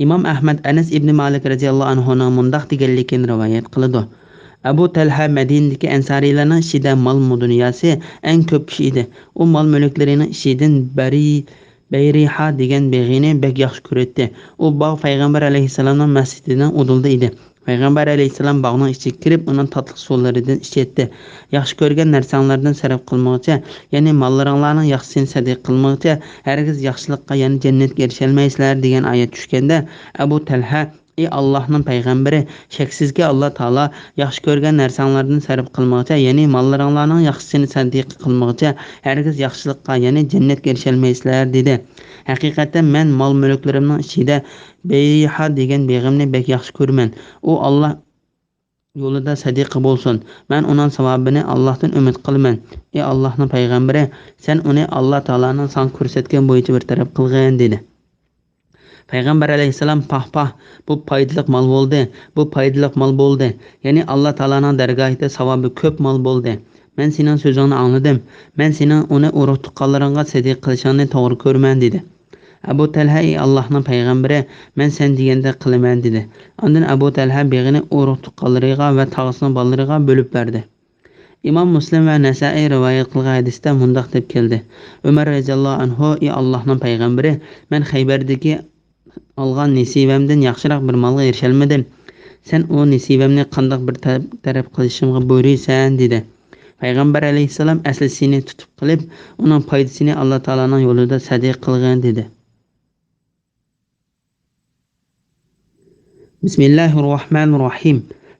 ئىمام ئەھمەد ئەنەس ئىبنى مالىك رەزىياللاھۇ ئەنھۇنىڭ مۇنداق دېگەنلىكىنى رىۋايەت قىلىدۇ: ئەبۇ تەلھە مەدىنىدىكى ئەنسارىيلارنىڭ ئىچىدە مال-دۇنياسى ئەڭ كۆپ كىشى ئىدى. ئۇ مال-مۈلۈكلىرىنىڭ ئىچىدىن بەرى-، بەيرىھا دېگەن بېغىنى بەك ياخشى كۆرەتتى. ئۇ باغ پەيغەمبەر ئەلەيھىسسالامنىڭ مەسچىتىنىڭ ئۇدۇلىدا ئىدى. پەيغەمبەر ئەلەيھىسسالام باغنىڭ ئىچىگە كىرىپ، ئۇنىڭ تاتلىق سۇلىرىدىن ئىچەتتى. ياخشى كۆرگەن نەرسەڭلاردىن سەرپ قىلمىغىچە، يەنى ماللىرىڭلارنىڭ ياخشىسىنى سەدىقە قىلمىغىچە، ھەرگىز ياخشىلىققا، يەنى جەننەتكە ئېرىشەلمەيسىلەر، دېگەن ئايەت چۈشكەندە، ئەبۇ تەلھە، ئى ئاللاھنىڭ پەيغەمبىرى، شەكسىزكى، ئاللا تائالا ياخشى كۆرگەن نەرسەڭلاردىن سەرپ قىلمىغىچە، يەنى ماللىرىڭلارنىڭ ياخشىسىنى سەدىقە قىلمىغىچە، ھەرگىز ياخشىلىققا، يەنى جەننەتكە ئېرىشەلمەيسىلەر، دېدى. ھەقىقەتەن مەن مال-مۈلۈكلىرىمنىڭ ئىچىدە بەيرىھا دېگەن بېغىمنى بەك ياخشى كۆرىمەن. ئۇ ئاللا يولىدا سەدىقە بولسۇن. مەن ئۇنىڭ ساۋابىنى ئاللاھتىن ئۈمىد قىلىمەن. ئى ئاللاھنىڭ پەيغەمبىرى، سەن ئۇنى ئاللا تائالانىڭ ساڭا كۆرسەتكەن بويىچە بىر تەرەپ قىلغىن، دېدى. پەيغەمبەر ئەلەيھىسسالام، پاھ، پاھ، بۇ پايدىلىق مال بولدى، بۇ پايدىلىق مال بولدى. يەنى ئاللا تائالانىڭ دەرگاھىدا ساۋابى كۆپ مال بولدى. مەن سېنىڭ سۆزۈڭنى ئاڭلىدىم. مەن سېنىڭ ئۇنى ئۇرۇق-تۇغقانلىرىڭغا سەدىقە قىلىشىڭنى توغرا كۆرىمەن، دېدى. ئەبۇ تەلھە، ئى ئاللاھنىڭ پەيغەمبىرى، مەن سەن دېگەندەك قىلىمەن، دېدى. ئاندىن ئەبۇ تەلھە بېغىنى ئۇرۇق-تۇغقانلىرىغا ۋە تاغىسىنىڭ بالىلىرىغا بۆلۈپ بەردى. ئىمام مۇسلىم ۋە نەسائىي رىۋايەت قىلغان ھەدىستە مۇنداق دەپ كەلدى: ئۆمەر رەزىياللاھۇ ئەنھۇ، ئى ئاللاھنىڭ پەيغەمبىرى، مەن خەيبەردىكى ئالغان نېسىۋەمدىن ياخشىراق بىر مالغا ئېرىشەلمىدىم. سەن ئۇ نېسىۋەمنى قانداق بىر تەرەپ، تەرەپ قىلىشىمغا بۇيرۇيسەن؟ دېدى. پەيغەمبەر ئەلەيھىسسالام ئەسلىسىنى تۇتۇپ قېلىپ، ئۇنىڭ پايدىسىنى ئاللا تائالانىڭ يولىدا سەدىقە قىلغىن، دېدى. بىسمىللاھىررەھمانىررەھىم.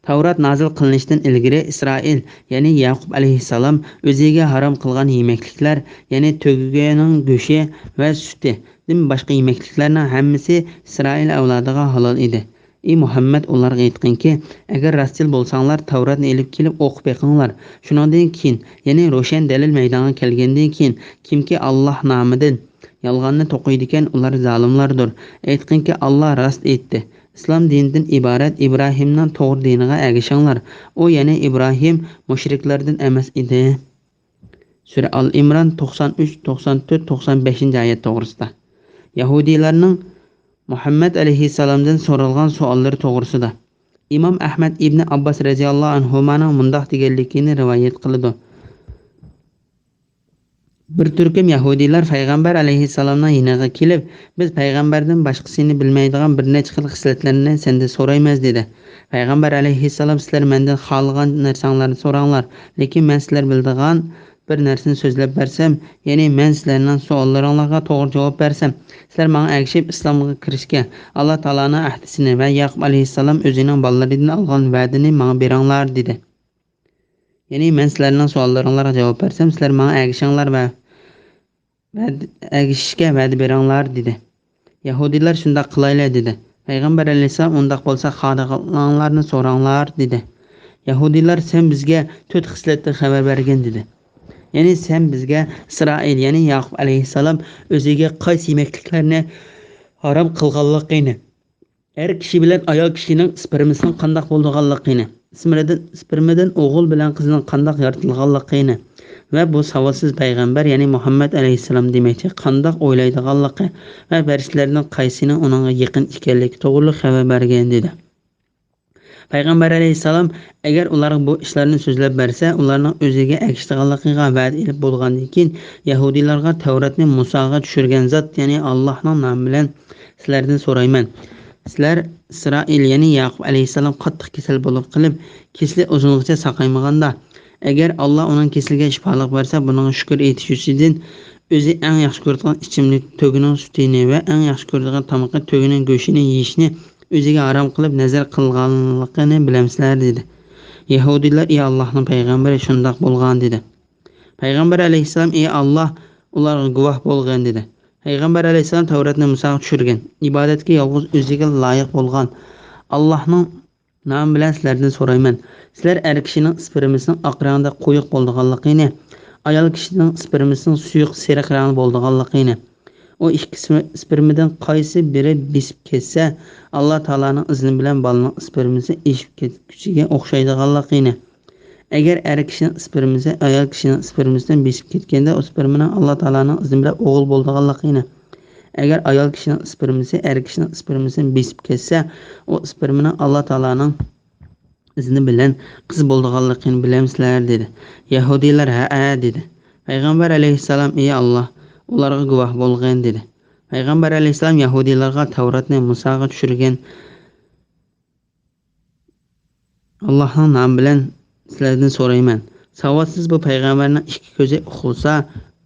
تەۋرات نازىل قىلىنىشتىن ئىلگىرى ئىسرائىل، يەنى ياقۇپ ئەلەيھىسسالام ئۆزىگە ھارام قىلغان يېمەكلىكلەر، يەنى تۆگىنىڭ گۆشى ۋە سۈتىدىن باشقا يېمەكلىكلەرنىڭ ھەممىسى ئىسرائىل ئەۋلادىغا ھالال ئىدى. ئى مۇھەممەد، ئۇلارغا ئېيتقىنكى، ئەگەر راستچىل بولساڭلار، تەۋراتنى ئېلىپ كېلىپ ئوقۇپ بېقىڭلار. شۇنىڭدىن كېيىن، يەنى روشەن دەلىل مەيدانغا كەلگەندىن كېيىن، كىمكى ئاللاھ نامىدىن يالغاننى توقۇيدىكەن، ئۇلار زالىملاردۇر. ئېيتقىنكى، ئاللاھ راست ئېيتتى. ئىسلام دىنىدىن ئىبارەت ئىبراھىمنىڭ توغرا دىنىغا ئەگىشىڭلار. ئۇ، يەنى ئىبراھىم، مۇشرىكلاردىن ئەمەس ئىدى. سۈرە ئال ئىمران توقسان ئۈچ، توقسان تۆت، توقسان بەشىنچى ئايەت توغرىسىدا. يەھۇدىيلارنىڭ مۇھەممەد ئەلەيھىسسالامدىن سورالغان سوئاللىرى توغرىسىدا. ئىمام ئەھمەد ئىبنى ئابباس رەزىياللاھۇ ئەنھۇمانىڭ مۇنداق دېگەنلىكىنى رىۋايەت قىلىدۇ. بىر تۈركۈم يەھۇدىيلار پەيغەمبەر ئەلەيھىسسالامنىڭ يېنىغا كېلىپ، بىز پەيغەمبەردىن باشقىسىنى بىلمەيدىغان بىر نەچچە خىل خىسلەتلەرنى سەندىن سورايمىز، دېدى. پەيغەمبەر ئەلەيھىسسالام، سىلەر مەندىن خالىغان نەرسەڭلارنى سوراڭلار، لېكىن مەن سىلەر بىلىدىغان بىر نەرسىنى سۆزلەپ بەرسەم، يەنى مەن سىلەرنىڭ سوئاللىرىڭلارغا توغرا جاۋاب بەرسەم، سىلەر ماڭا ئەگىشىپ ئىسلامغا كىرىشكە، ئاللا تائالانىڭ ئەھدىسىنى ۋە ياقۇپ ئەلەيھىسسالام ئۆزىنىڭ بالىلىرىدىن ئالغان ۋەدىنى ماڭا بېرىڭلار، دېدى. يەنى مەن سىلەرنىڭ سوئاللىرىڭلارغا جاۋاب بەرسەم، سىلەر ماڭا ئەگىشىڭلار ۋە ۋەد-، ئەگىشىشكە ۋەدە بېرىڭلار، دېدى. يەھۇدىيلار شۇنداق قىلايلى، دېدى. پەيغەمبەر ئەلەيھىسسالام، ئۇنداق بولسا خالىغانلارنى سوراڭلار، دېدى. يەھۇدىيلار، سەن بىزگە تۆت خىسلەتتىن خەۋەر بەرگىن، دېدى. يەنى سەن بىزگە ئىسرائىل، يەنى ياقۇپ ئەلەيھىسسالام ئۆزىگە قايسى يېمەكلىكلەرنى ھارام قىلغانلىقىنى، ئەر كىشى بىلەن ئايال كىشىنىڭ ئىسپېرمىسىنىڭ قانداق بولىدىغانلىقىنى، ئىسپېرمىدىن، ئىسپېرمىدىن ئوغۇل بىلەن قىزنىڭ قانداق يارىتىلغانلىقىنى ۋە بۇ ساۋاتسىز پەيغەمبەر، يەنى مۇھەممەد ئەلەيھىسسالام دېمەكچى، قانداق ئويلايدىغانلىقى ۋە پەرىشتىلەردىن قايسىنىڭ ئۇنىڭغا يېقىن ئىكەنلىكى توغرىلىق خەۋەر بەرگىن، دېدى. پەيغەمبەر ئەلەيھىسسالام ئەگەر ئۇلارغا بۇ ئىشلارنى سۆزلەپ بەرسە، ئۇلارنىڭ ئۆزىگە ئەگىشىدىغانلىقىغا ۋەدە ئېلىپ بولغاندىن كېيىن، يەھۇدىيلارغا تەۋراتنى مۇساغا چۈشۈرگەن زات، يەنى ئاللاھنىڭ نامى بىلەن سىلەردىن سورايمەن. سىلەر ئىسرائىل، يەنى ياقۇپ ئەلەيھىسسالام قاتتىق كېسەل بولۇپ قېلىپ، كېسىلى ئۇزۇنغىچە ساقايمىغاندا، ئەگەر ئاللا ئۇنىڭ كېسىلىگە شىپالىق بەرسە، بۇنىڭغا شۈكۈر ئېيتىش ئۈچۈن ئۆزى ئەڭ ياخشى كۆرىدىغان ئىچىملىك تۆگىنىڭ سۈتىنى ۋە ئەڭ ياخشى كۆرىدىغان تامىقى تۆگىنىڭ گۆشىنى يېيىشنى ئۆزىگە ھارام قىلىپ نەزەر قىلغانلىقىنى بىلەمسىلەر؟ دېدى. يەھۇدىيلار، ئى ئاللاھنىڭ پەيغەمبىرى، شۇنداق بولغان، دېدى. پەيغەمبەر ئەلەيھىسسالام، ئى ئاللا، ئۇلارغا گۇۋاھ بولغىن، دېدى. پەيغەمبەر ئەلەيھىسسالام تەۋراتنى مۇساغا چۈشۈرگەن، ئىبادەتكە يالغۇز ئۆزىگە لايىق بولغان ئاللاھنىڭ نامى بىلەن سىلەردىن سورايمەن. سىلەر ئەر كىشىنىڭ ئىسپېرمىسىنىڭ ئاق رەڭدە قويۇق بولىدىغانلىقىنى، ئايال كىشىنىڭ ئىسپېرمىسىنىڭ سۇيۇق سېرىق رەڭدە بولىدىغانلىقىنى، ئۇ ئىككى ئىسمى-، ئىسپېرمىدىن قايسى بىرى بېسىپ كەتسە، ئاللا تائالانىڭ ئىزنى بىلەن بالىنىڭ ئىسپېرمىسى ئېشىپ كەتكۈچىگە ئوخشايدىغانلىقىنى، ئەگەر ئەر كىشىنىڭ ئىسپېرمىسى ئايال كىشىنىڭ ئىسپېرمىسىدىن بېسىپ كەتكەندە، ئۇ ئىسپېرمىنىڭ ئاللا تائالانىڭ ئىزنى بىلەن ئوغۇل بولىدىغانلىقىنى، ئەگەر ئايال كىشىنىڭ ئىسپېرمىسى ئەر كىشىنىڭ ئىسپېرمىسىدىن بېسىپ كەتسە، ئۇ ئىسپېرمىنىڭ ئاللا تائالانىڭ ئىزنى بىلەن قىز بولىدىغانلىقىنى بىلەمسىلەر؟ دېدى. يەھۇدىيلار، ھەئە، دېدى. پەيغەمبەر ئەلەيھىسسالام، ئى ئاللا، ئۇلارغا گۇۋاھ بولغىن، دېدى. پەيغەمبەر ئەلەيھىسسالام يەھۇدىيلارغا تەۋراتنى مۇساغا چۈشۈرگەن ئاللاھنىڭ نامى بىلەن سىلەردىن سورايمەن. ساۋاتسىز بۇ پەيغەمبەرنىڭ ئىككى كۆزى ئۇخلىسا،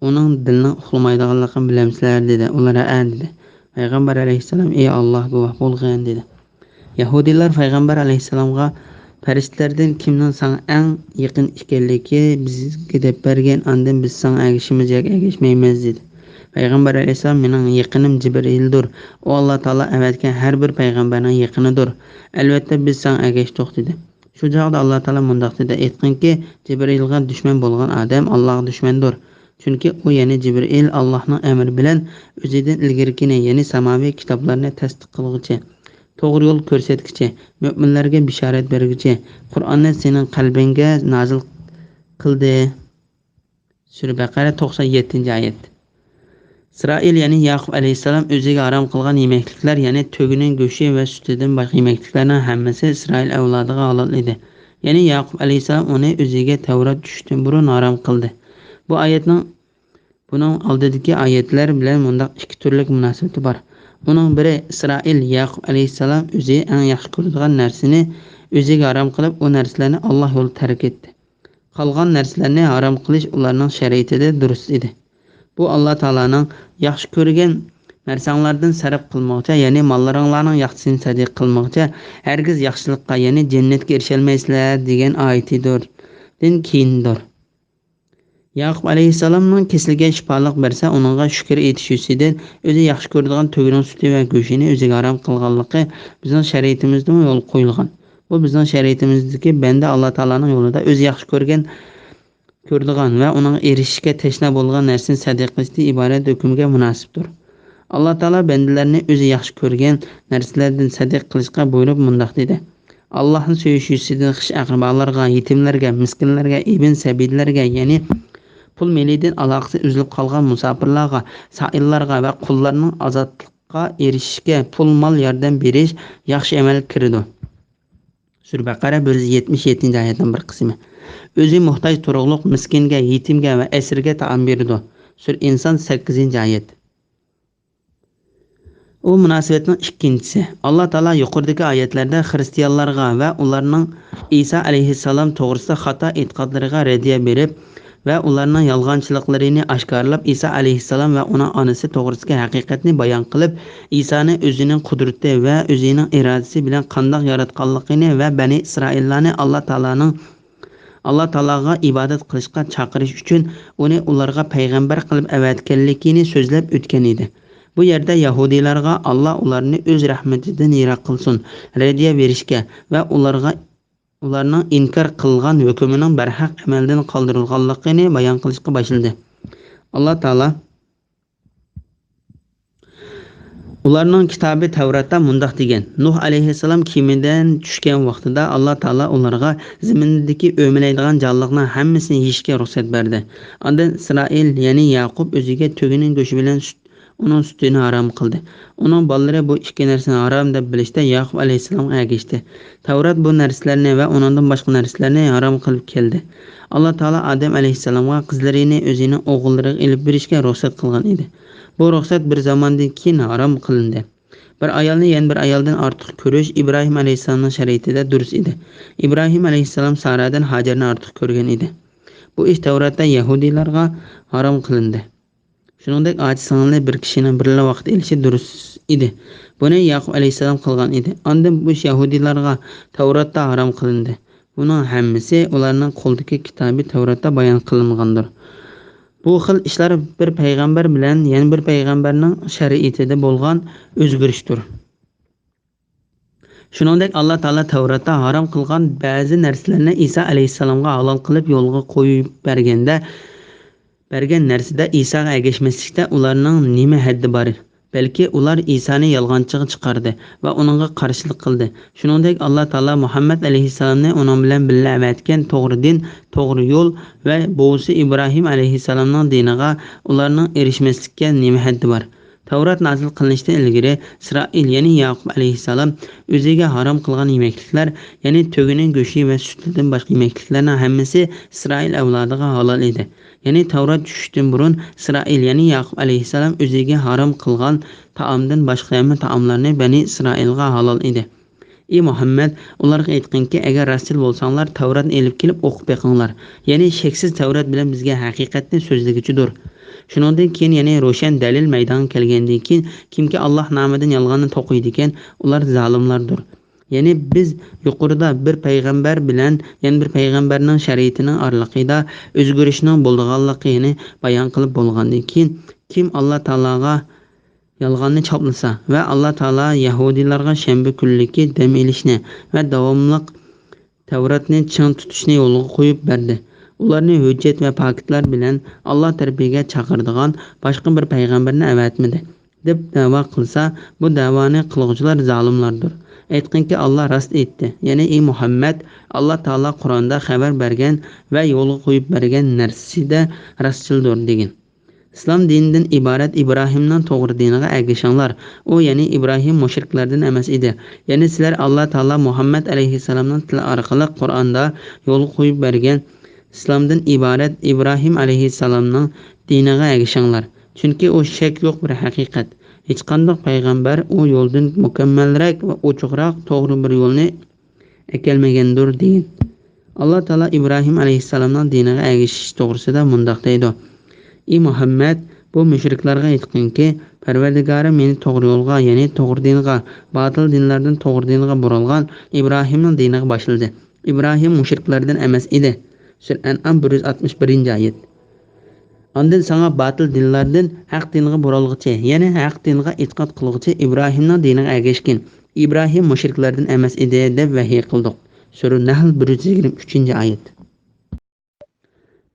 ئۇنىڭ دىلىنىڭ ئۇخلىمايدىغانلىقىنى بىلەمسىلەر؟ دېدى. ئۇلار، ھەئە، دېدى. پەيغەمبەر ئەلەيھىسسالام، ئى ئاللا، گۇۋاھ بولغىن، دېدى. يەھۇدىيلار پەيغەمبەر ئەلەيھىسسالامغا، پەرىشتىلەردىن كىمنىڭ ساڭا ئەڭ يېقىن ئىكەنلىكى بىزگە دەپ بەرگىن، ئاندىن بىز ساڭا ئەگىشىمىز ياكى ئەگەشمەيمىز، دېدى. پەيغەمبەر ئەلەيھىسسالام، مېنىڭ يېقىنىم جىبرىئىلدۇر. ئۇ ئاللا تائالا ئەۋەتكەن ھەر بىر پەيغەمبەرنىڭ يېقىنىدۇر. ئەلۋەتتە، بىز ساڭا ئەگەشتۇق، دېدى. شۇ چاغدا ئاللا تائالا مۇنداق دېدى، ئېيتقىنكى، جىبرىئىلغا دۈشمەن بولغان ئادەم ئاللاغا دۈشمەندۇر. چۈنكى ئۇ، يەنى جىبرىئىل، ئاللاھنىڭ ئەمرى بىلەن ئۆزىدىن ئىلگىرىكىنى، يەنى ساماۋىي كىتابلارنى تەستىق قىلغۇچى، توغرا يول كۆرسەتكۈچى، مۆمىنلەرگە بېشارەت بەرگۈچى، قۇرئاننى سېنىڭ قەلبىڭگە نازىل قىلدى. سۈرە بەقەرە، توقسان يەتتىنچى ئايەت. ئىسرائىل، يەنى ياقۇپ ئەلەيھىسسالام ئۆزىگە ھارام قىلغان يېمەكلىكلەر، يەنى تۆگىنىڭ گۆشى ۋە سۈتىدىن باشقا يېمەكلىكلەرنىڭ ھەممىسى ئىسرائىل ئەۋلادىغا ھالال ئىدى. يەنى ياقۇپ ئەلەيھىسسالام ئۇنى ئۆزىگە تەۋرات چۈشۈشتىن بۇرۇن ھارام قىلدى. بۇ ئايەتنىڭ، بۇنىڭ ئالدىدىكى ئايەتلەر بىلەن مۇنداق ئىككى تۈرلۈك مۇناسىۋىتى بار. ئۇنىڭ بىرى، ئىسرائىل، ياقۇپ ئەلەيھىسسالام ئۆزى ئەڭ ياخشى كۆرىدىغان نەرسىنى ئۆزىگە ھارام قىلىپ، ئۇ نەرسىلەرنى ئاللا يولىدا تەرك ئېتتى. قالغان نەرسىلەرنى ھارام قىلىش ئۇلارنىڭ شەرىئىتىدە دۇرۇس ئىدى. بۇ ئاللا تائالانىڭ ياخشى كۆرگەن نەرسەڭلاردىن سەرپ قىلمىغۇچە، يەنى ماللىرىڭلارنىڭ ياخشىسىنى سەدىقە قىلمىغۇچە، ھەرگىز ياخشىلىققا، يەنى جەننەتكە ئېرىشەلمەيسىلەر» دېگەن ئايىتىدۇر، دىن كېيىندۇر. ياقۇپ ئەلەيھىسسالامنىڭ كېسىلىگە شىپالىق بەرسە، ئۇنىڭغا شۈكۈر ئېيتىش يۈزىسىدىن ئۆزى ياخشى كۆرىدىغان تۆگىنىڭ سۈتى ۋە گۆشىنى ئۆزىگە ھارام قىلغانلىقى بىزنىڭ شەرىئىتىمىزدىمۇ يولغا قويۇلغان. بۇ بىزنىڭ شەرىئىتىمىزدىكى بەندە ئاللا تائالانىڭ يولىدا ئۆزى ياخشى كۆرگەن، كۆرىدىغان ۋە ئۇنىڭغا ئېرىشىشكە تەشنا بولغان نەرسىنى سەدىقە قىلىشتىن ئىبارەت ھۆكۈمگە مۇناسىپتۇر. ئاللا تائالا بەندىلەرنى ئۆزى ياخشى كۆرگەن نەرسىلەردىن سەدىقە قىلىشقا بۇيرۇپ مۇنداق دېدى: «ئاللاھنى سۆيۈش يۈزىسىدىن خىش ئەقرىبالارغا، يېتىملەرگە، مىسكىنلەرگە، ئىبن سەبىللەرگە، يەنى پۇل مېلىدىن ئالاقىسى ئۈزۈلۈپ قالغان مۇساپىرلارغا، سائىللارغا ۋە قۇللارنىڭ ئازادلىققا ئېرىشىشىگە پۇل مال ياردەم بېرىش ياخشى ئەمەلگە كىرىدۇ.» سۈرە بەقەرە بىر يۈز يەتمىش يەتتىنچى ئايەتنىڭ بىر قىسمى. ئۆزى موھتاج تۇرۇقلۇق مىسكىنگە، يېتىمگە ۋە ئەسىرگە تائام بېرىدۇ. سۈرە ئىنسان سەككىزىنچى ئايەت. ئۇ مۇناسىۋەتنىڭ ئىككىنچىسى. ئاللا تائالا يۇقىرىدىكى ئايەتلەردە خىرىستىيانلارغا ۋە ئۇلارنىڭ ئىسا ئەلەيھىسسالام توغرىسىدا خاتا ئېتىقادلىرىغا رەددىيە بېرىپ ۋە ئۇلارنىڭ يالغانچىلىقلىرىنى ئاشكارىلاپ، ئىسا ئەلەيھىسسالام ۋە ئۇنىڭ ئانىسى توغرىسىدىكى ھەقىقەتنى بايان قىلىپ، ئىسانى ئۆزىنىڭ قۇدرىتى ۋە ئۆزىنىڭ ئىرادىسى بىلەن قانداق ياراتقانلىقىنى ۋە بەنى ئىسرائىللارنى ئاللا تائالانىڭ، ئاللا تائالاغا ئىبادەت قىلىشقا چاقىرىش ئۈچۈن ئۇنى ئۇلارغا پەيغەمبەر قىلىپ ئەۋەتكەنلىكىنى سۆزلەپ ئۆتكەن ئىدى. بۇ يەردە يەھۇدىيلارغا «ئاللا ئۇلارنى ئۆز رەھمىتىدىن يىراق قىلسۇن» رەددىيە بېرىشكە ۋە ئۇلارغا، ئۇلارنىڭ ئىنكار قىلغان ھۆكمىنىڭ بەرھەق ئەمەلدىن قالدۇرۇلغانلىقىنى بايان قىلىشقا باشلىدى. ئاللا تائالا ئۇلارنىڭ كىتابى تەۋراتتا مۇنداق دېگەن: «نۇھ ئەلەيھىسسالام كېمىدىن چۈشكەن ۋاقتىدا ئاللا تائالا ئۇلارغا زېمىندىكى ئۆمىلەيدىغان جانلىقنىڭ ھەممىسىنى يېيىشكە رۇخسەت بەردى. ئاندىن ئىسرائىل، يەنى ياقۇپ ئۆزىگە تۆگىنىڭ گۆشى بىلەن سۈت، ئۇنىڭ سۈتىنى ھارام قىلدى. ئۇنىڭ بالىلىرى بۇ ئىككى نەرسىنى ھارام دەپ بىلىشتە ياقۇپ ئەلەيھىسسالامغا ئەگىشتى. تەۋرات بۇ نەرسىلەرنى ۋە ئۇنىڭدىن باشقا نەرسىلەرنى ھارام قىلىپ كەلدى. ئاللا تائالا ئادەم ئەلەيھىسسالامغا قىزلىرىنى ئۆزىنىڭ ئوغۇللىرىغا ئېلىپ بېرىشكە رۇخسەت قىلغان ئىدى. بۇ رۇخسەت بىر زاماندىن كېيىن ھارام قىلىندى. بىر ئايالنى يەنە بىر ئايالدىن ئارتۇق كۆرۈش ئىبراھىم ئەلەيھىسسالامنىڭ شەرىئىتىدە دۇرۇس ئىدى. ئىبراھىم ئەلەيھىسسالام سارادىن ھاجەرنى ئارتۇق كۆرگەن ئىدى. بۇ ئىش تەۋراتتا يەھۇدىيلارغا ھارام قىلىندى. شۇنىڭدەك ئاچا سىڭىلنى بىر كىشىنىڭ بىرلا ۋاقىت ئېلىشى دۇرۇس ئىدى. بۇنى ياقۇپ ئەلەيھىسسالام قىلغان ئىدى. ئاندىن بۇ ئىش يەھۇدىيلارغا تەۋراتتا ھارام قىلىندى. بۇنىڭ ھەممىسى ئۇلارنىڭ قولىدىكى كىتابى تەۋراتتا بايان قىلىنغاندۇر. بۇ خىل ئىشلار بىر پەيغەمبەر بىلەن يەنە بىر پەيغەمبەرنىڭ شەرىئىتىدە بولغان ئۆزگىرىشتۇر. شۇنىڭدەك ئاللا تائالا تەۋراتتا ھارام قىلغان بەزى نەرسىلەرنى ئىسا ئەلەيھىسسالامغا ھالال قىلىپ يولغا قويۇپ بەرگەندە، بەرگەن نەرسىدە ئىساغا ئەگەشمەسلىكتە ئۇلارنىڭ نېمە ھەددى بار؟ بەلكى ئۇلار ئىسانى يالغانچىغا چىقاردى ۋە ئۇنىڭغا قارشىلىق قىلدى. شۇنىڭدەك ئاللا تائالا مۇھەممەد ئەلەيھىسسالامنى ئۇنىڭ بىلەن بىللە ئەۋەتكەن توغرا دىن، توغرا يول ۋە بوۋىسى ئىبراھىم ئەلەيھىسسالامنىڭ دىنىغا ئۇلارنىڭ ئېرىشمەسلىككە نېمە ھەددى بار؟ تەۋرات نازىل قىلىنىشتىن ئىلگىرى ئىسرائىل، يەنى ياقۇپ ئەلەيھىسسالام ئۆزىگە ھارام قىلغان يېمەكلىكلەر، يەنى تۆگىنىڭ گۆشى ۋە سۈتىدىن باشقا يېمەكلىكلەرنىڭ ھەممىسى ئىسرائىل ئەۋلادىغا ھالال ئىدى. يەنى تەۋرات چۈشۈشتىن بۇرۇن ئىسرائىل، يەنى ياقۇپ ئەلەيھىسسالام ئۆزىگە ھارام قىلغان تائامدىن باشقا ھەممە تائاملارنى بەنى ئىسرائىلغا ھالال ئىدى. ئى مۇھەممەد، ئۇلارغا ئېيتقىنكى، ئەگەر راستچىل بولساڭلار، تەۋراتنى ئېلىپ كېلىپ ئوقۇپ بېقىڭلار. يەنى شەكسىز تەۋرات بىلەن بىزگە ھەقىقەتنى سۆزلىگۈچىدۇر. شۇنىڭدىن كېيىن، يەنى روشەن دەلىل مەيدانغا كەلگەندىن كېيىن، كىمكى ئاللاھ نامىدىن يالغاننى توقۇيدىكەن، ئۇلار زالىملاردۇر. يەنى بىز يۇقىرىدا بىر پەيغەمبەر بىلەن يەنە بىر پەيغەمبەرنىڭ شەرىئىتىنىڭ ئارىلىقىدا ئۆزگىرىشنىڭ بولىدىغانلىقىنى بايان قىلىپ بولغاندىن كېيىن، كىم ئاللاھ تائالاغا يالغاننى چاپلىسا ۋە ئاللاھ تائالا يەھۇدىيلارغا شەنبە كۈنلۈكى دەم ئېلىشنى ۋە داۋاملىق تەۋراتنى چىڭ تۇتۇشنى يولغا قويۇپ بەردى. ئۇلارنى ھۆججەت ۋە پاكىتلار بىلەن ئاللاھ تەرىپىگە چاقىرىدىغان باشقا بىر پەيغەمبەرنى ئەۋەتمىدى، دەپ دەۋا قىلسا، بۇ دەۋانى قىلغۇچىلار زالىملاردۇر. ئېيتقىنكى، ئاللاھ راست ئېيتتى، يەنى ئى مۇھەممەد، ئاللاھ تائالا قۇرئاندا خەۋەر بەرگەن ۋە يولغا قويۇپ بەرگەن نەرسىدە راستچىلدۇر، دېگىن. ئىسلام دىنىدىن ئىبارەت ئىبراھىمنىڭ توغرا دىنىغا ئەگىشىڭلار. ئۇ، يەنى ئىبراھىم، مۇشرىكلاردىن ئەمەس ئىدى. يەنى سىلەر ئاللاھ تائالا مۇھەممەد ئەلەيھىسسالامنىڭ تىلى ئارقىلىق قۇرئاندا يولغا قويۇپ بەرگەن ئىسلامدىن ئىبارەت ئىبراھىم ئەلەيھىسسالامنىڭ دىنىغا ئەگىشىڭلار. چۈنكى ئۇ شەك يوق بىر ھەقىقەت. ھېچقانداق پەيغەمبەر ئۇ يولدىن مۇكەممەلرەك ۋە ئوچۇقراق توغرا بىر يولنى ئەكەلمىگەندۇر، دېگىن. ئاللاھ تائالا ئىبراھىم ئەلەيھىسسالامنىڭ دىنىغا ئەگىشىش توغرىسىدا مۇنداق دەيدۇ: ئى مۇھەممەد، بۇ مۇشرىكلارغا ئېيتقىنكى، پەرۋەردىگارىم مېنى توغرا يولغا، يەنى توغرا دىنغا، باتىل دىنلاردىن توغرا دىنغا بۇرالغان ئىبراھىمنىڭ دىنىغا باشلىدى. ئىبراھىم مۇشرىكلاردىن ئەمەس ئىدى. سۈرە ئەنئام بىر يۈز ئاتمىش بىرىنچى ئايەت. ئاندىن ساڭا باتىل دىنلاردىن ھەق دىنغا بۇرالغۇچى، يەنى ھەق دىنغا ئېتىقاد قىلغۇچى ئىبراھىمنىڭ دىنىغا ئەگەشكىن. ئىبراھىم مۇشرىكلاردىن ئەمەس ئىدى، دەپ ۋەھىي قىلدۇق. سۈرە نەھل بىر يۈز يىگىرمە ئۈچىنچى ئايەت.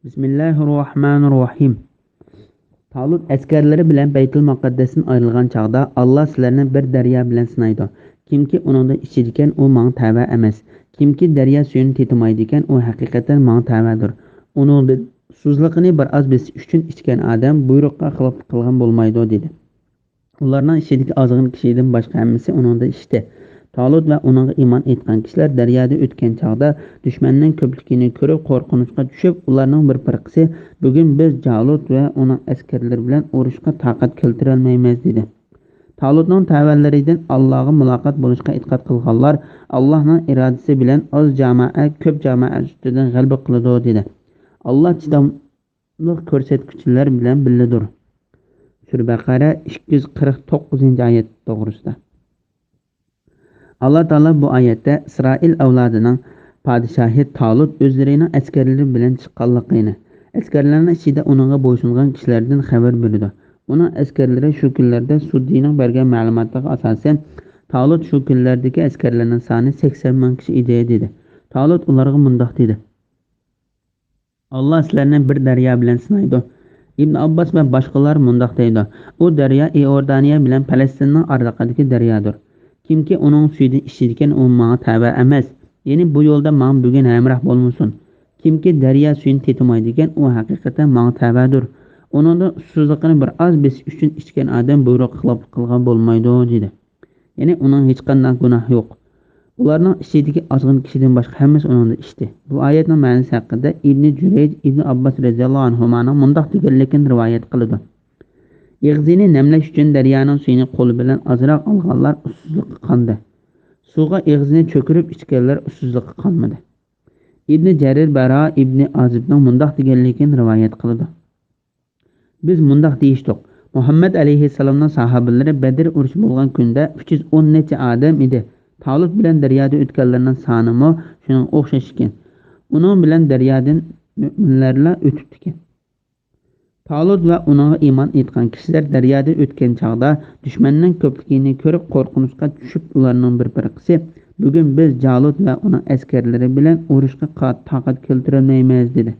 بىسمىللاھىررەھمانىررەھىم. تالۇت ئەسكەرلىرى بىلەن بەيتۇل مۇقەددەستىن ئايرىلغان چاغدا، ئاللا سىلەرنى بىر دەريا بىلەن سىنايدۇ. كىمكى ئۇنىڭدا ئىچىدىكەن، ئۇ ماڭا تەۋە ئەمەس. كىمكى دەريا سۈيىنى تېتىمايدىكەن، ئۇ ھەقىقەتەن ماڭا تەۋەدۇر. ئۇنىڭدىن سۇسلۇقىنى بىر ئاز بېسىش ئۈچۈن ئىچكەن ئادەم بۇيرۇققا خىلاپلىق قىلغان بولمايدۇ، دېدى. ئۇلارنىڭ ئىچىدىكى ئازغىنە كىشىدىن باشقا ھەممىسى ئۇنىڭدا ئىچتى. تالۇت ۋە ئۇنىڭغا ئىمان ئېيتقان كىشىلەر دەريادا ئۆتكەن چاغدا، دۈشمەننىڭ كۆپلۈكىنى كۆرۈپ، قورقۇنچقا چۈشۈپ، ئۇلارنىڭ بىر پىرقىسى، بۈگۈن بىز جالۇت ۋە ئۇنىڭ ئەسكەرلىرى بىلەن ئۇرۇشقا تاقەت كەلتۈرەلمەيمىز، دېدى. تالۇتنىڭ تەۋەلىرىدىن ئاللاغا مۇلاقات بولۇشقا ئېتىقاد قىلغانلار، ئاللاھنىڭ ئىرادىسى بىلەن ئاز جامائەت كۆپ جامائەت ئۈستىدىن غەلىبە قىلىدۇ، دېدى. ئاللا چىدام كۆرسەتكۈچىلەر بىلەن بىللىدۇر. سۈرە بەقەرە ئىككى يۈز قىرىق توققۇزىنچى ئايەت توغرىسىدا. ئاللا تائالا بۇ ئايەتتە ئىسرائىل ئەۋلادىنىڭ پادىشاھى تالۇت ئۆزلىرىنىڭ ئەسكەرلىرى بىلەن چىققانلىقىنى، ئەسكەرلەرنىڭ ئىچىدە ئۇنىڭغا بويسۇنغان كىشىلەردىن خەۋەر بېرىدۇ. ئۇنىڭ ئەسكەرلىرى شۇ كۈنلەردە سۇددىنىڭ بەرگەن مەلۇماتىغا ئاساسەن، تالۇت شۇ كۈنلەردىكى ئەسكەرلەرنىڭ سانى سەكسەن مىڭ كىشى ئىدى، دېدى. تالۇت ئۇلارغا مۇنداق دېدى. ئاللا سىلەرنى بىر دەريا بىلەن سىنايدۇ. ئىبن ئابباس ۋە باشقىلار مۇنداق دەيدۇ، ئۇ دەريا ئىئوردانىيە بىلەن پەلەستىننىڭ ئارىلىقىدىكى دەريادۇر. كىمكى ئۇنىڭ سۈيىدىن ئىچىدىكەن، ئۇ ماڭا تەۋە ئەمەس. يەنى بۇ يولدا ماڭا بۈگۈن ھەمراھ بولمىسۇن. كىمكى دەريا سۈيىنى تېتىمايدىكەن، ئۇ ھەقىقەتەن ماڭا تەۋەدۇر. ئۇنىڭدىن ئۇسسۇزلۇقىنى بىر ئاز بېسىش ئۈچۈن ئىچكەن ئادەم بۇيرۇققا خىلاپلىق قىلغان بولمايدۇ، دېدى. يەنى ئۇنىڭ ھېچقانداق گۇناھى يوق. ئۇلارنىڭ ئىچىدىكى ئازغىنە كىشىدىن باشقا ھەممىسى ئۇنىڭدا ئىچتى. بۇ ئايەتنىڭ مەنىسى ھەققىدە ئىبنى جۈرەيج ئىبنى ئابباس رەزىياللاھۇ ئەنھۇمانىڭ مۇنداق دېگەنلىكىنى رىۋايەت قىلىدۇ. ئېغىزىنى نەملەش ئۈچۈن دەريانىڭ سۈيىنى قولى بىلەن ئازراق ئالغانلار ئۇسسۇزلۇققا قاندى. سۇغا ئېغىزىنى چۆكۈرۈپ ئىچكەنلەر ئۇسسۇزلۇققا قانمىدى. ئىبنى جەرىر بەرا ئىبنى ئازىبنىڭ مۇنداق دېگەنلىكىنى رىۋايەت قىلىدۇ. بىز مۇنداق دېيىشتۇق، مۇھەممەد ئەلەيھىسسالامنىڭ ساھابىلىرى بەدر ئۇرۇشى بولغان كۈندە ئۈچ يۈز ئون نەچچە ئادەم ئىدى. تالۇت بىلەن دەريادا ئۆتكەنلەرنىڭ سانىمۇ شۇنىڭغا ئوخشاش ئىكەن. ئۇنىڭ بىلەن دەريادىن مۆمىنلەرلا ئۆتۈپتىكەن. تالۇت ۋە ئۇنىڭغا ئىمان ئېيتقان كىشىلەر دەريادا ئۆتكەن چاغدا، دۈشمەننىڭ كۆپلۈكىنى كۆرۈپ، قورقۇنچقا چۈشۈپ، ئۇلارنىڭ بىر پىرقىسى، بۈگۈن بىز جالۇت ۋە ئۇنىڭ ئەسكەرلىرى بىلەن ئۇرۇشقا قا-، تاقەت كەلتۈرەلمەيمىز، دېدى.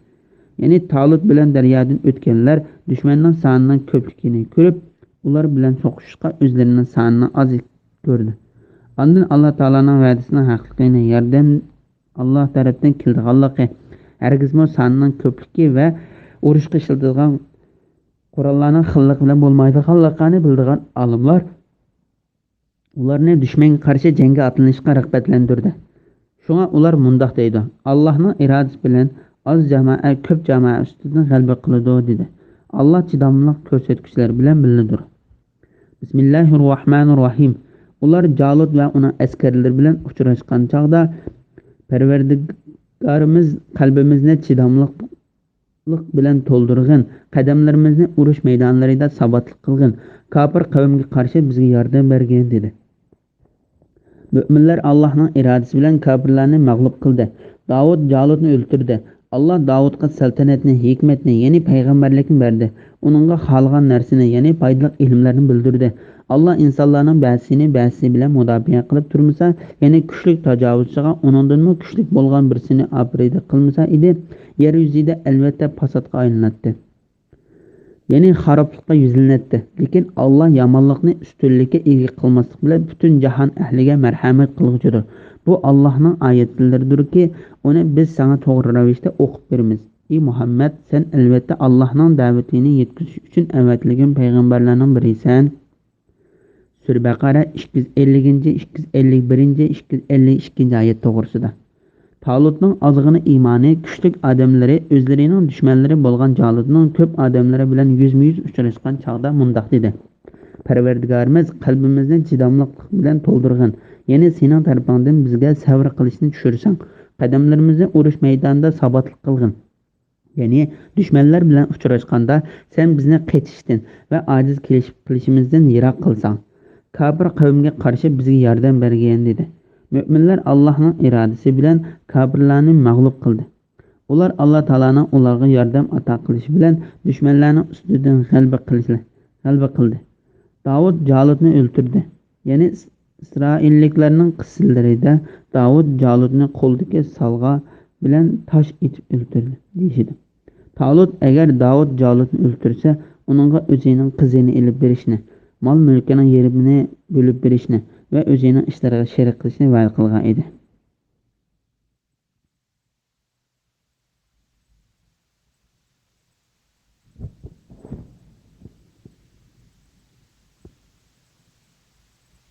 يەنى تالۇت بىلەن دەريادىن ئۆتكەنلەر دۈشمەننىڭ سانىنىڭ كۆپلۈكىنى كۆرۈپ، ئۇلار بىلەن سوقۇشۇشقا ئۆزلىرىنىڭ سانىنى ئاز كۆردى. ئاندىن ئاللا تائالانىڭ ۋەدىسىنىڭ ھەقلىقىنى، ياردەم ئاللا تەرەپتىن كېلىدىغانلىقى، ھەرگىزمۇ سانىنىڭ كۆپلۈكى ۋە ئۇرۇشقا ئىشلىتىدىغان قوراللارنىڭ خىللىقى بىلەن بولمايدىغانلىقىنى بىلىدىغان ئالىملار ئۇلارنى دۈشمەنگە قارشى جەڭگە ئاتلىنىشقا رىغبەتلەندۈردى. شۇڭا ئۇلار مۇنداق دەيدۇ، ئاللاھنىڭ ئىرادىسى بىلەن ئاز جامائەت كۆپ جامائەت ئۈستىدىن غەلىبە قىلىدۇ، دېدى. ئاللا چىداملىق كۆرسەتكۈچىلەر بىلەن بىللىدۇر. بىسمىللاھىررەھمانىررەھىم. ئۇلار جالۇت ۋە ئۇنىڭ ئەسكەرلىرى بىلەن ئۇچراشقان چاغدا، پەرۋەردىگارىمىز قەلبىمىزنى چىداملىق بىلەن تولدۇرغىن، قەدەملىرىمىزنى ئۇرۇش مەيدانلىرىدا ساباتلىق قىلغىن، كاپىر قەۋمگە قارشى بىزگە ياردەم بەرگىن، دېدى. مۆمىنلەر ئاللاھنىڭ ئىرادىسى بىلەن كاپىرلارنى مەغلۇپ قىلدى. داۋۇت جالۇتنى ئۆلتۈردى. ئاللاھ داۋۇتقا سەلتەنەتنى، ھېكمەتنى، يەنى پەيغەمبەرلىكنى بەردى. ئۇنىڭغا خالىغان نەرسىنى، يەنى پايدىلىق ئىلىملەرنى بىلدۈردى. ئاللاھ ئىنسانلارنىڭ بەزىسىنى بەزىسى بىلەن مۇداپىئە قىلىپ تۇرمىسا، يەنى كۈچلۈك تاجاۋۇزچىغا ئۇنىڭدىنمۇ كۈچلۈك بولغان بىرسىنى ئاپىرىدە قىلمىسا ئىدى، يەر يۈزىدە ئەلۋەتتە پاساتقا ئايلىناتتى. يەنى خارابلىققا يۈزلىنەتتى. لېكىن ئاللاھ يامانلىقنى ئۈستۈنلۈككە ئىگە قىلماسلىق بىلەن پۈتۈن جاھان ئەھلىگە مەرھەمەت قىلغۇچىدۇر. بۇ ئاللاھنىڭ ئايەتلىرىدۇركى، ئۇنى بىز ساڭا توغرا رەۋىشتە ئوقۇپ بېرىمىز. ئى مۇھەممەد، سەن ئەلۋەتتە ئاللاھنىڭ دەۋىتىنى يەتكۈزۈش ئۈچۈن ئەۋەتىلگەن پەيغەمبەرلەرنىڭ بىرىسەن. سۈرە بەقەرە ئىككى يۈز ئەللىكىنچى، ئىككى يۈز ئەللىك بىرىنچى، ئىككى يۈز ئەللىك ئىككىنچى ئايەت توغرىسىدا. تالۇتنىڭ ئازغىنە ئىمانى، كۈچلۈك ئادەملىرى ئۆزلىرىنىڭ دۈشمەنلىرى بولغان جالۇتنىڭ كۆپ ئادەملىرى بىلەن يۈزمۇ يۈز ئۇچراشقان چاغدا مۇنداق دېدى، پەرۋەردىگارىمىز، قەلبىمىزنى چىداملىقلىق بىلەن تولدۇرغىن، يەنى سېنىڭ تەرىپىڭدىن بىزگە سەۋر قىلىشنى چۈشۈرسەڭ، قەدەملىرىمىزنى ئۇرۇش مەيدانىدا ساباتلىق قىلغىن. يەنى دۈشمەنلەر بىلەن ئۇچراشقاندا، سەن بىزنى قېچىشتىن ۋە ئاجىز كېلىش-، قىلىشىمىزدىن يىراق قىلساڭ، كاپىر قەۋمگە قارشى بىزگە ياردەم بەرگىن، دېدى. مۆمىنلەر ئاللاھنىڭ ئىرادىسى بىلەن كاپىرلارنى مەغلۇپ قىلدى. ئۇلار ئاللا تائالانىڭ ئۇلارغا ياردەم ئاتا قىلىشى بىلەن دۈشمەنلەرنىڭ ئۈستىدىن غەلىبە قىلىشى، غەلىبە قىلدى. داۋۇت جالۇتنى ئۆلتۈردى. يەنى ئىس-، ئىسرائىللىكلارنىڭ قىسسىلىرىدە داۋۇت جالۇتنى قولىدىكى سالغا بىلەن تاش ئېتىپ ئۆلتۈردى، دېيىشىدۇ. تالۇت ئەگەر داۋۇت جالۇتنى ئۆلتۈرسە، ئۇنىڭغا ئۆزىنىڭ قىزىنى ئېلىپ بېرىشنى، مال-مۈلكىنىڭ يېرىمىنى بۆلۈپ بېرىشنى ۋە ئۆزىنىڭ ئىشلىرىغا شېرىك قىلىشنى ۋەدە قىلغان ئىدى.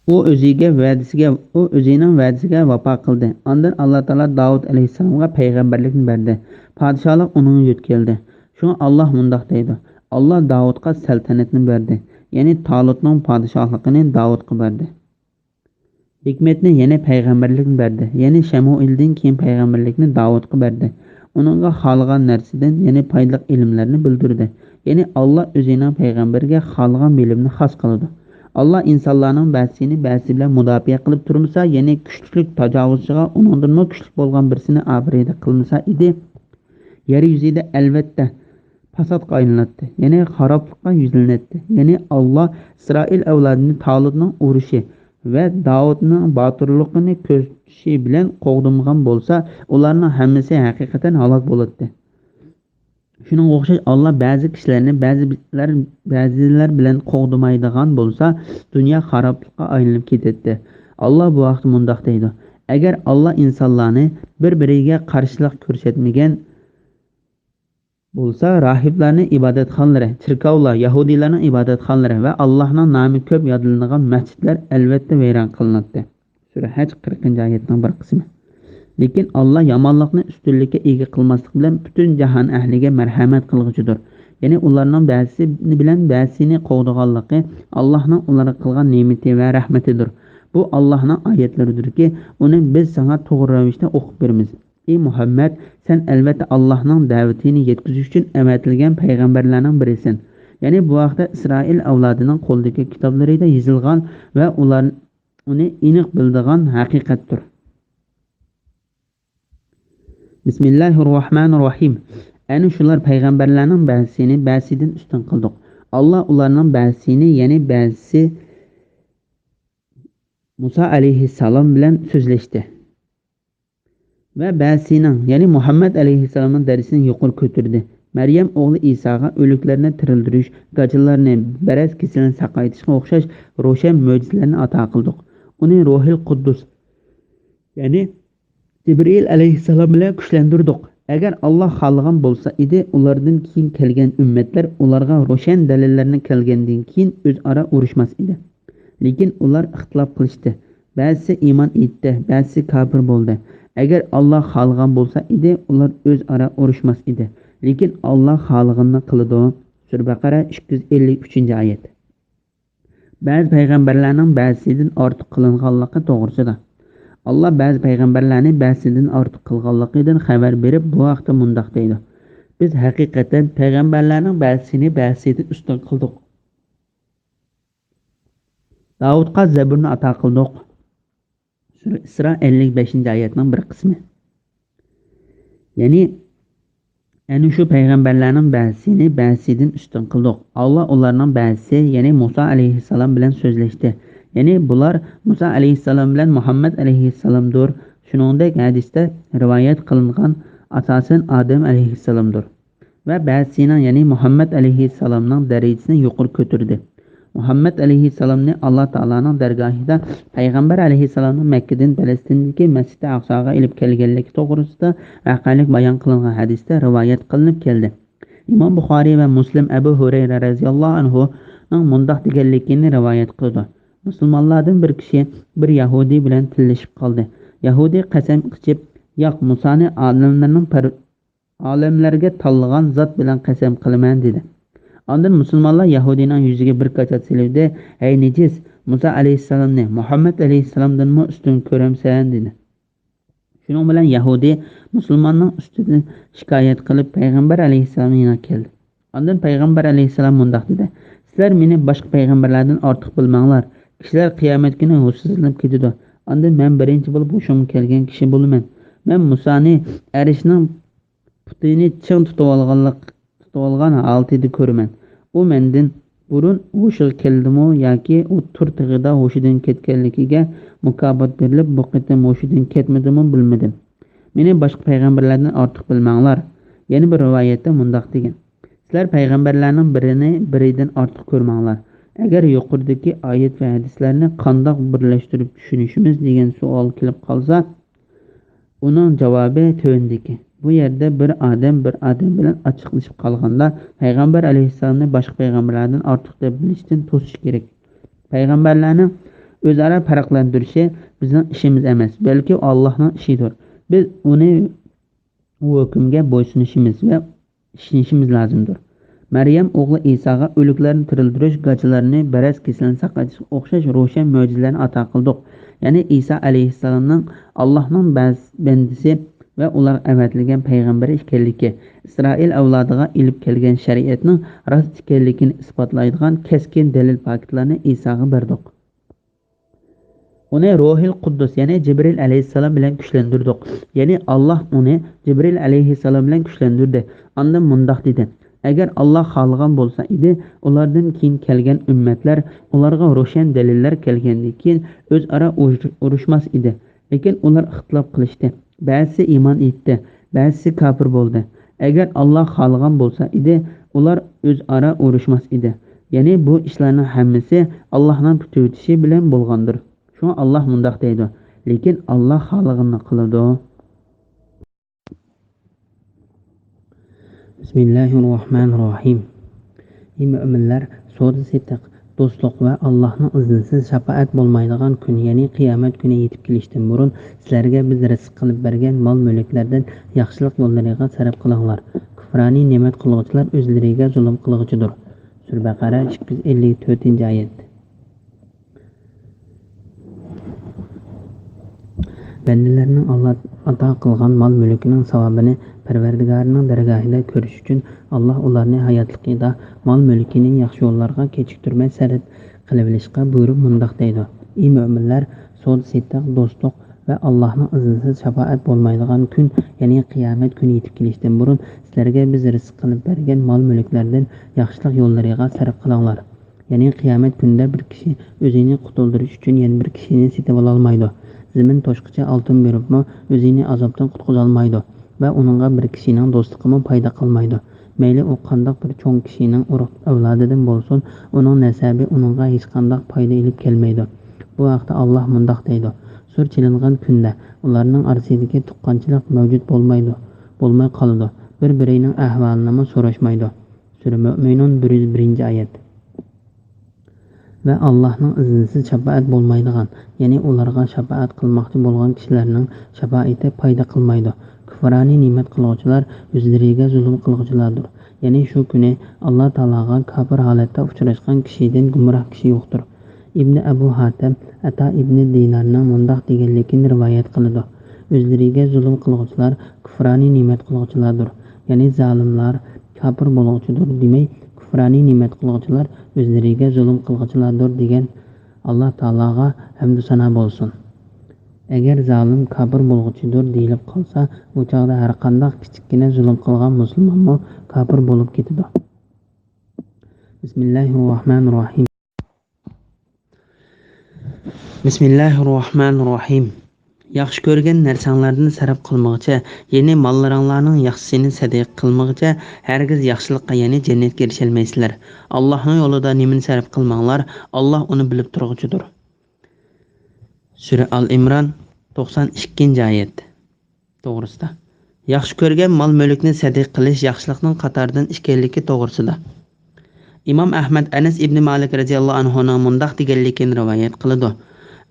ئۇ ئۆزىگە ۋەدىسىگە، ئۇ ئۆزىنىڭ ۋەدىسىگە ۋاپا قىلدى. ئاندىن ئاللا تائالا داۋۇت ئەلەيھىسسالامغا پەيغەمبەرلىكنى بەردى. پادىشاھلىق ئۇنىڭغا يۆتكەلدى. شۇڭا ئاللا مۇنداق دەيدۇ، ئاللا داۋۇتقا سەلتەنەتنى بەردى. يەنى تالۇتنىڭ پادىشاھلىقىنى داۋۇتقا بەردى. ھېكمەتنى، يەنى پەيغەمبەرلىكنى بەردى. يەنى شەمۇئېلدىن كېيىن پەيغەمبەرلىكنى داۋۇتقا بەردى. ئۇنىڭغا خالىغان نەرسىدىن، يەنى پايدىلىق ئىلىملەرنى بىلدۈردى. يەنى ئاللا ئۆزىنىڭ پەيغەمبىرىگە خالىغان بىلىمنى خاس قىلىدۇ. ئاللا ئىنسانلارنىڭ بەزىسىنى بەزىسى بىلەن مۇداپىئە قىلىپ تۇرمىسا، يەنى كۈچلۈك تاجاۋۇزچىغا ئۇنىڭدىنمۇ كۈچلۈك بولغان بىرسىنى ئاپىرىدە قىلمىسا ئىدى. يەر يۈزىدە ئەلۋەتتە پاساتقا ئايلىناتتى، يەنى خارابلىققا يۈزلىنەتتى. يەنى ئاللا ئىسرائىل ئەۋلادىنى تالۇتنىڭ ئۇرۇشى ۋە داۋۇتنىڭ باتۇرلۇقىنى كۆرسىتىشى بىلەن قوغدىمىغان بولسا، ئۇلارنىڭ ھەممىسى ھەقىقەتەن ھالاك بولاتتى. شۇنىڭغا ئوخشاش، ئاللا بەزى كىشىلەرنى بەزىلەر، بەزىلەر بىلەن قوغدىمايدىغان بولسا، دۇنيا خارابلىققا ئايلىنىپ كېتەتتى. ئاللا بۇ ھەقتە مۇنداق دەيدۇ، ئەگەر ئاللا ئىنسانلارنى بىر-بىرىگە قارشىلىق كۆرسەتمىگەن بولسا، راھىبلارنىڭ ئىبادەتخانىلىرى، چېركاۋلار، يەھۇدىيلارنىڭ ئىبادەتخانىلىرى ۋە ئاللاھنىڭ نامى كۆپ يادلىنىدىغان مەسچىتلەر ئەلۋەتتە ۋەيران قىلىناتتى. سۈرە ھەج، قىرىقىنچى ئايەتنىڭ بىر قىسمى. لېكىن ئاللا يامانلىقنى ئۈستۈنلۈككە ئىگە قىلماسلىق بىلەن پۈتۈن جاھان ئەھلىگە مەرھەمەت قىلغۇچىدۇر. يەنى ئۇلارنىڭ بەزىسى بىلەن بەزىسىنى قوغدىغانلىقى ئاللاھنىڭ ئۇلارغا قىلغان نېمىتى ۋە رەھمىتىدۇر. بۇ ئاللاھنىڭ ئايەتلىرىدۇردۇكى، ئۇنى بىز ساڭا توغرا رەۋىشتە ئوقۇپ بېرىمىز. ئى مۇھەممەد، سەن ئەلۋەتتە ئاللاھنىڭ دەۋىتىنى يەتكۈزۈش ئۈچۈن ئەۋەتىلگەن پەيغەمبەرلەرنىڭ بىرىسەن. يەنى بۇ ھەقتە ئىسرائىل ئەۋلادىنىڭ قولىدىكى كىتابلىرىدا يېزىلغان ۋە ئۇلار ئۇنى ئېنىق بىلىدىغان ھەقىقەتتۇر. بىسمىللاھىررەھمانىررەھىم. ئەنە شۇلار پەيغەمبەرلەرنىڭ بەزىسىنى بەزىسىدىن ئۈستۈن قىلدۇق. ئاللا ئۇلارنىڭ بەزىسىنى، يەنى بەزىسى مۇسا ئەلەيھىسسالام بىلەن سۆزلەشتى. ۋە بەزىسىنىڭ، يەنى مۇھەممەد ئەلەيھىسسالامنىڭ دەرىجىسىنى يۇقىرى كۆتۈردى. مەريەم ئوغلى ئىساغا ئۆلۈكلەرنى تىرىلدۈرۈش، گاچىلارنى، بەرەس كېسىلىنى ساقايتىشقا ئوخشاش روشەن مۆجىزىلەرنى ئاتا قىلدۇق. ئۇنى روھىل قۇددۇس، يەنى جىبرىئىل ئەلەيھىسسالام بىلەن كۈچلەندۈردۇق. ئەگەر ئاللا خالىغان بولسا ئىدى، ئۇلاردىن كېيىن كەلگەن ئۈممەتلەر ئۇلارغا روشەن دەلىللەرنى كەلگەندىن كېيىن ئۆزئارا ئۇرۇشماس ئىدى. لېكىن ئۇلار ئىختىلاپ قىلىشتى. بەزىسى ئىمان ئېيتتى، بەزىسى كاپىر بولدى. ئەگەر ئاللا خالىغان بولسا ئىدى، ئۇلار ئۆزئارا ئۇرۇشماس ئىدى. لېكىن ئاللا خالىغىنىنى قىلىدۇ. سۈرە بەقەرە، ئىككى يۈز ئەللىك ئۈچىنچى ئايەت. بەزى پەيغەمبەرلەرنىڭ بەزىسىدىن ئارتۇق قىلىنغانلىقى توغرىسىدا. ئاللا بەزى پەيغەمبەرلەرنى بەزىسىدىن ئارتۇق قىلغانلىقىدىن خەۋەر بېرىپ، بۇ ھەقتە مۇنداق دەيدۇ، بىز ھەقىقەتەن پەيغەمبەرلەرنىڭ بەزىسىنى بەزىسىدىن ئۈستۈن قىلدۇق. داۋۇتقا زەبۇرنى ئاتا قىلدۇق. سۈرە ئىسرا ئەللىك بەشىنچى ئايەتنىڭ بىر قىسمى. يەنى، ئەنە شۇ پەيغەمبەرلەرنىڭ بەزىسىنى بەزىسىدىن ئۈستۈن قىلدۇق. ئاللا ئۇلارنىڭ بەزىسى، يەنى مۇسا ئەلەيھىسسالام بىلەن سۆزلەشتى. يەنى بۇلار مۇسا ئەلەيھىسسالام بىلەن مۇھەممەد ئەلەيھىسسالامدۇر. شۇنىڭدەك ھەدىستە رىۋايەت قىلىنغان ئاساسەن ئادەم ئەلەيھىسسالامدۇر. ۋە بەزىسىنىڭ، يەنى مۇھەممەد ئەلەيھىسسالامنىڭ دەرىجىسىنى يۇقىرى كۆتۈردى. مۇھەممەد ئەلەيھىسسالامنى ئاللا تائالانىڭ دەرگاھىدا پەيغەمبەر ئەلەيھىسسالامنىڭ مەككىدىن پەلەستىندىكى مەسچىدى ئەقساغا ئېلىپ كەلگەنلىكى توغرىسىدا ۋەقەلىك بايان قىلىنغان ھەدىستە رىۋايەت قىلىنىپ كەلدى. ئىمام بۇخارىي ۋە مۇسلىم ئەبۇ ھۇرەيرە رەزىياللاھۇ ئەنھۇنىڭ مۇنداق دېگەنلىكىنى رىۋايەت قىلىدۇ، مۇسۇلمانلاردىن بىر كىشى بىر يەھۇدىي بىلەن تىللىشىپ قالدى. يەھۇدىي قەسەم ئىچىپ، ياق، مۇسانى ئالەملەرنىڭ پەر-، ئالەملەرگە تاللىغان زات بىلەن قەسەم قىلىمەن، دېدى. ئاندىن مۇسۇلمانلار يەھۇدىينىڭ يۈزىگە بىر كاچات سېلىۋىدى، ھەي نىجىس، مۇسا ئەلەيھىسسالامنى مۇھەممەد ئەلەيھىسسالامدىنمۇ ئۈستۈن كۆرەمسەن؟ دېدى. شۇنىڭ بىلەن يەھۇدىي مۇسۇلماننىڭ ئۈستىدىن شىكايەت قىلىپ، پەيغەمبەر ئەلەيھىسسالامنىڭ يېنىغا كەلدى. ئاندىن پەيغەمبەر ئەلەيھىسسالام مۇنداق دېدى: «سىلەر مېنى باشقا پەيغەمبەرلەردىن ئارتۇق بىلمەڭلار. كىشىلەر قىيامەت كۈنى ھوشسىزلىنىپ كېتىدۇ. ئاندىن مەن بىرىنچى بولۇپ ھوشۇمغا كەلگەن كىشى بولىمەن. مەن مۇسانى ئەرشنىڭ پۇتىنى چىڭ تۇتۇۋالغانلىق، تۇتۇۋالغان ھالىتىدە كۆرىمەن. ئۇ مەندىن بۇرۇن ھوشىغا كەلدىمۇ ياكى ئۇ تۇر تېغىدا ھوشىدىن كەتكەنلىكىگە مۇكاپات بېرىلىپ، بۇ قېتىم ھوشىدىن كەتمىدىمۇ بىلمىدىم. مېنى باشقا پەيغەمبەرلەردىن ئارتۇق بىلمەڭلار.» يەنە بىر رىۋايەتتە مۇنداق دېگەن: «سىلەر پەيغەمبەرلەرنىڭ بىرىنى بىرىدىن ئارتۇق كۆرمەڭلار. ئەگەر يۇقىرىدىكى ئايەت ۋە ھەدىسلەرنى قانداق بىرلەشتۈرۈپ چۈشىنىشىمىز دېگەن سوئال كېلىپ قالسا، ئۇنىڭ جاۋابى تۆۋەندىكى: بۇ يەردە بىر ئادەم بىر ئادەم بىلەن ئاچچىقلىشىپ قالغاندا، پەيغەمبەر ئەلەيھىسسالامنى باشقا پەيغەمبەرلەردىن ئارتۇق دەپ بىلىشتىن توسۇش كېرەك. پەيغەمبەرلەرنىڭ ئۆزئارا پەرقلەندۈرۈشى بىزنىڭ ئىشىمىز ئەمەس، بەلكى ئاللاھنىڭ ئىشىدۇر. بىز ئۇنى، ئۇ ھۆكۈمگە بويسۇنۇشىمىز ۋە ئىشىنىشىمىز لازىمدۇر. مەريەم ئوغلى ئىساغا ئۆلۈكلەرنى تىرىلدۈرۈش، گاچىلارنى، بەرەس كېسىلىنى ساقايتىشقا ئوخشاش روشەن مۆجىزىلەرنى ئاتا قىلدۇق. يەنى ئىسا ئەلەيھىسسالامنىڭ ئاللاھنىڭ بەز-، بەندىسى ۋە ئۇلارغا ئەۋەتىلگەن پەيغەمبىرى ئىكەنلىكى، ئىسرائىل ئەۋلادىغا ئېلىپ كەلگەن شەرىئەتنىڭ راست ئىكەنلىكىنى ئىسپاتلايدىغان كەسكىن دەلىل-پاكىتلارنى ئىساغا بەردۇق. ئۇنى روھىل قۇددۇس، يەنى جىبرىل ئەلەيھىسسالام بىلەن كۈچلەندۈردۇق. يەنى ئاللاھ ئۇنى جىبرىل ئەلەيھىسسالام بىلەن كۈچلەندۈردى. ئاندىن مۇنداق دېدى: «ئەگەر ئاللاھ خالىغان بولسا ئىدى، ئۇلاردىن كېيىن كەلگەن ئۈممەتلەر ئۇلارغا روشەن دەلىللەر كەلگەندىن كېيىن ئۆزئارا ئۇرۇش-، ئۇرۇشماس ئىدى. لېكىن ئۇلار ئىختىلاپ قىلىشتى. بەزىسى ئىمان ئېيتتى، بەزىسى كاپىر بولدى. ئەگەر ئاللاھ خالىغان بولسا ئىدى، ئۇلار ئۆزئارا ئۇرۇشماس ئىدى.» يەنى بۇ ئىشلارنىڭ ھەممىسى ئاللاھنىڭ پۈتۈۋېتىشى بىلەن بولغاندۇر. شۇڭا ئاللاھ مۇنداق دەيدۇ: «لېكىن ئاللاھ خالىغىنىنى قىلىدۇ.» بىسمىللاھىررەھمانىررەھىم. ئەي مۆمىنلەر، سودا-سېتىق، دوستلۇق ۋە ئاللاھنىڭ ئىزنىسىز شاپائەت بولمايدىغان كۈن، يەنى قىيامەت كۈنى يېتىپ كېلىشتىن بۇرۇن، سىلەرگە بىز رىزىق قىلىپ بەرگەن مال-مۈلۈكلەردىن ياخشىلىق يوللىرىغا سەرپ قىلىڭلار. كۇفرانىي نېمەت قىلغۇچىلار ئۆزلىرىگە زۇلۇم قىلغۇچىدۇر. سۈرە بەقەرە، ئىككى يۈز ئەللىك تۆتىنچى ئايەت. بەندىلەرنىڭ ئاللا ئاتا قىلغان مال-مۈلكىنىڭ ساۋابىنى پەرۋەردىگارىنىڭ دەرگاھىدا كۆرۈش ئۈچۈن، ئاللا ئۇلارنى ھاياتلىقىدا مال-مۈلكىنى ياخشى يوللارغا كېچىكتۈرمەي سەرپ قىلىۋېلىشقا بۇيرۇپ مۇنداق دەيدۇ: «ئەي مۆمىنلەر، سودا-سېتىق، دوستلۇق ۋە ئاللاھنىڭ ئىزنىسىز شاپائەت بولمايدىغان كۈن، يەنى قىيامەت كۈنى يېتىپ كېلىشتىن بۇرۇن، سىلەرگە بىز رىزىق قىلىپ بەرگەن مال-مۈلۈكلەردىن ياخشىلىق يوللىرىغا سەرپ قىلىڭلار.» يەنى قىيامەت كۈنىدە بىر كىشى ئۆزىنى قۇتۇلدۇرۇش ئۈچۈن يەنە بىر كىشىنى سېتىۋالالمايدۇ. زېمىن توشقىچە ئالتۇن بېرىپمۇ ئۆزىنى ئازابتىن قۇتقۇزالمايدۇ ۋە ئۇنىڭغا بىر كىشىنىڭ دوستلۇقىمۇ پايدا قىلمايدۇ. مەيلى ئۇ قانداق بىر چوڭ كىشىنىڭ ئۇرۇق ئەۋلادىدىن بولسۇن، ئۇنىڭ نەسەبى ئۇنىڭغا ھېچقانداق پايدا ئېلىپ كەلمەيدۇ. بۇ ھەقتە ئاللا مۇنداق دەيدۇ: «سۇر چېلىنغان كۈندە ئۇلارنىڭ ئارىسىدىكى تۇغقانچىلىق مەۋجۇت بولمايدۇ، بولماي قالىدۇ. بىر-بىرىنىڭ ئەھۋالىنىمۇ سوراشمايدۇ.» سۈرە مۆمىنۇن، بىر يۈز بىرىنچى ئايەت. ۋە ئاللاھنىڭ ئىزنىسىز شاپائەت بولمايدىغان، يەنى ئۇلارغا شاپائەت قىلماقچى بولغان كىشىلەرنىڭ شاپائىتى پايدا قىلمايدۇ. كۇفرانىي نېمەت قىلغۇچىلار ئۆزلىرىگە زۇلۇم قىلغۇچىلاردۇر. يەنى شۇ كۈنى ئاللا تائالاغا كاپىر ھالەتتە ئۇچراشقان كىشىدىن گۇمراھ كىشى يوقتۇر. ئىبنى ئەبۇ ھاتەم ئەتا ئىبنى دىنارنىڭ مۇنداق دېگەنلىكىنى رىۋايەت قىلىدۇ: «ئۆزلىرىگە زۇلۇم قىلغۇچىلار كۇفرانىي نېمەت قىلغۇچىلاردۇر.» يەنى زالىملار، كاپىر بولغۇچىدۇر دېمەي، كۇفرانىي نېمەت قىلغۇچىلار ئۆزلىرىگە زۇلۇم قىلغۇچىلاردۇر دېگەن. ئاللا تائالاغا ھەمدۇ سانا بولسۇن. ئەگەر زالىم كاپىر بولغۇچىدۇر دېيىلىپ قالسا، ئۇ چاغدا ھەرقانداق كىچىككىنە زۇلۇم قىلغان مۇسۇلمانمۇ كاپىر بولۇپ كېتىدۇ. بىسمىللاھىررەھمانىررەھىم. بىسمىللاھىررەھمانىررەھىم. ياخشى كۆرگەن نەرسەڭلاردىن سەرپ قىلمىغىچە، يەنى ماللىرىڭلارنىڭ ياخشىسىنى سەدىقە قىلمىغىچە، ھەرگىز ياخشىلىققا، يەنى جەننەتكە ئېرىشەلمەيسىلەر. ئاللاھنىڭ يولىدا نېمىنى سەرپ قىلماڭلار، ئاللاھ ئۇنى بىلىپ تۇرغۇچىدۇر. سۈرە ئال ئىمران، توقسان ئىككىنچى ئايەت توغرىسىدا. ياخشى كۆرگەن مال-مۈلۈكنى سەدىقە قىلىش ياخشىلىقنىڭ قاتارىدىن ئىكەنلىكى توغرىسىدا. ئىمام ئەھمەد ئەنەس ئىبنى مالىك رەزىياللاھۇ ئەنھۇنىڭ مۇنداق دېگەنلىكىنى رىۋايەت قىلىدۇ: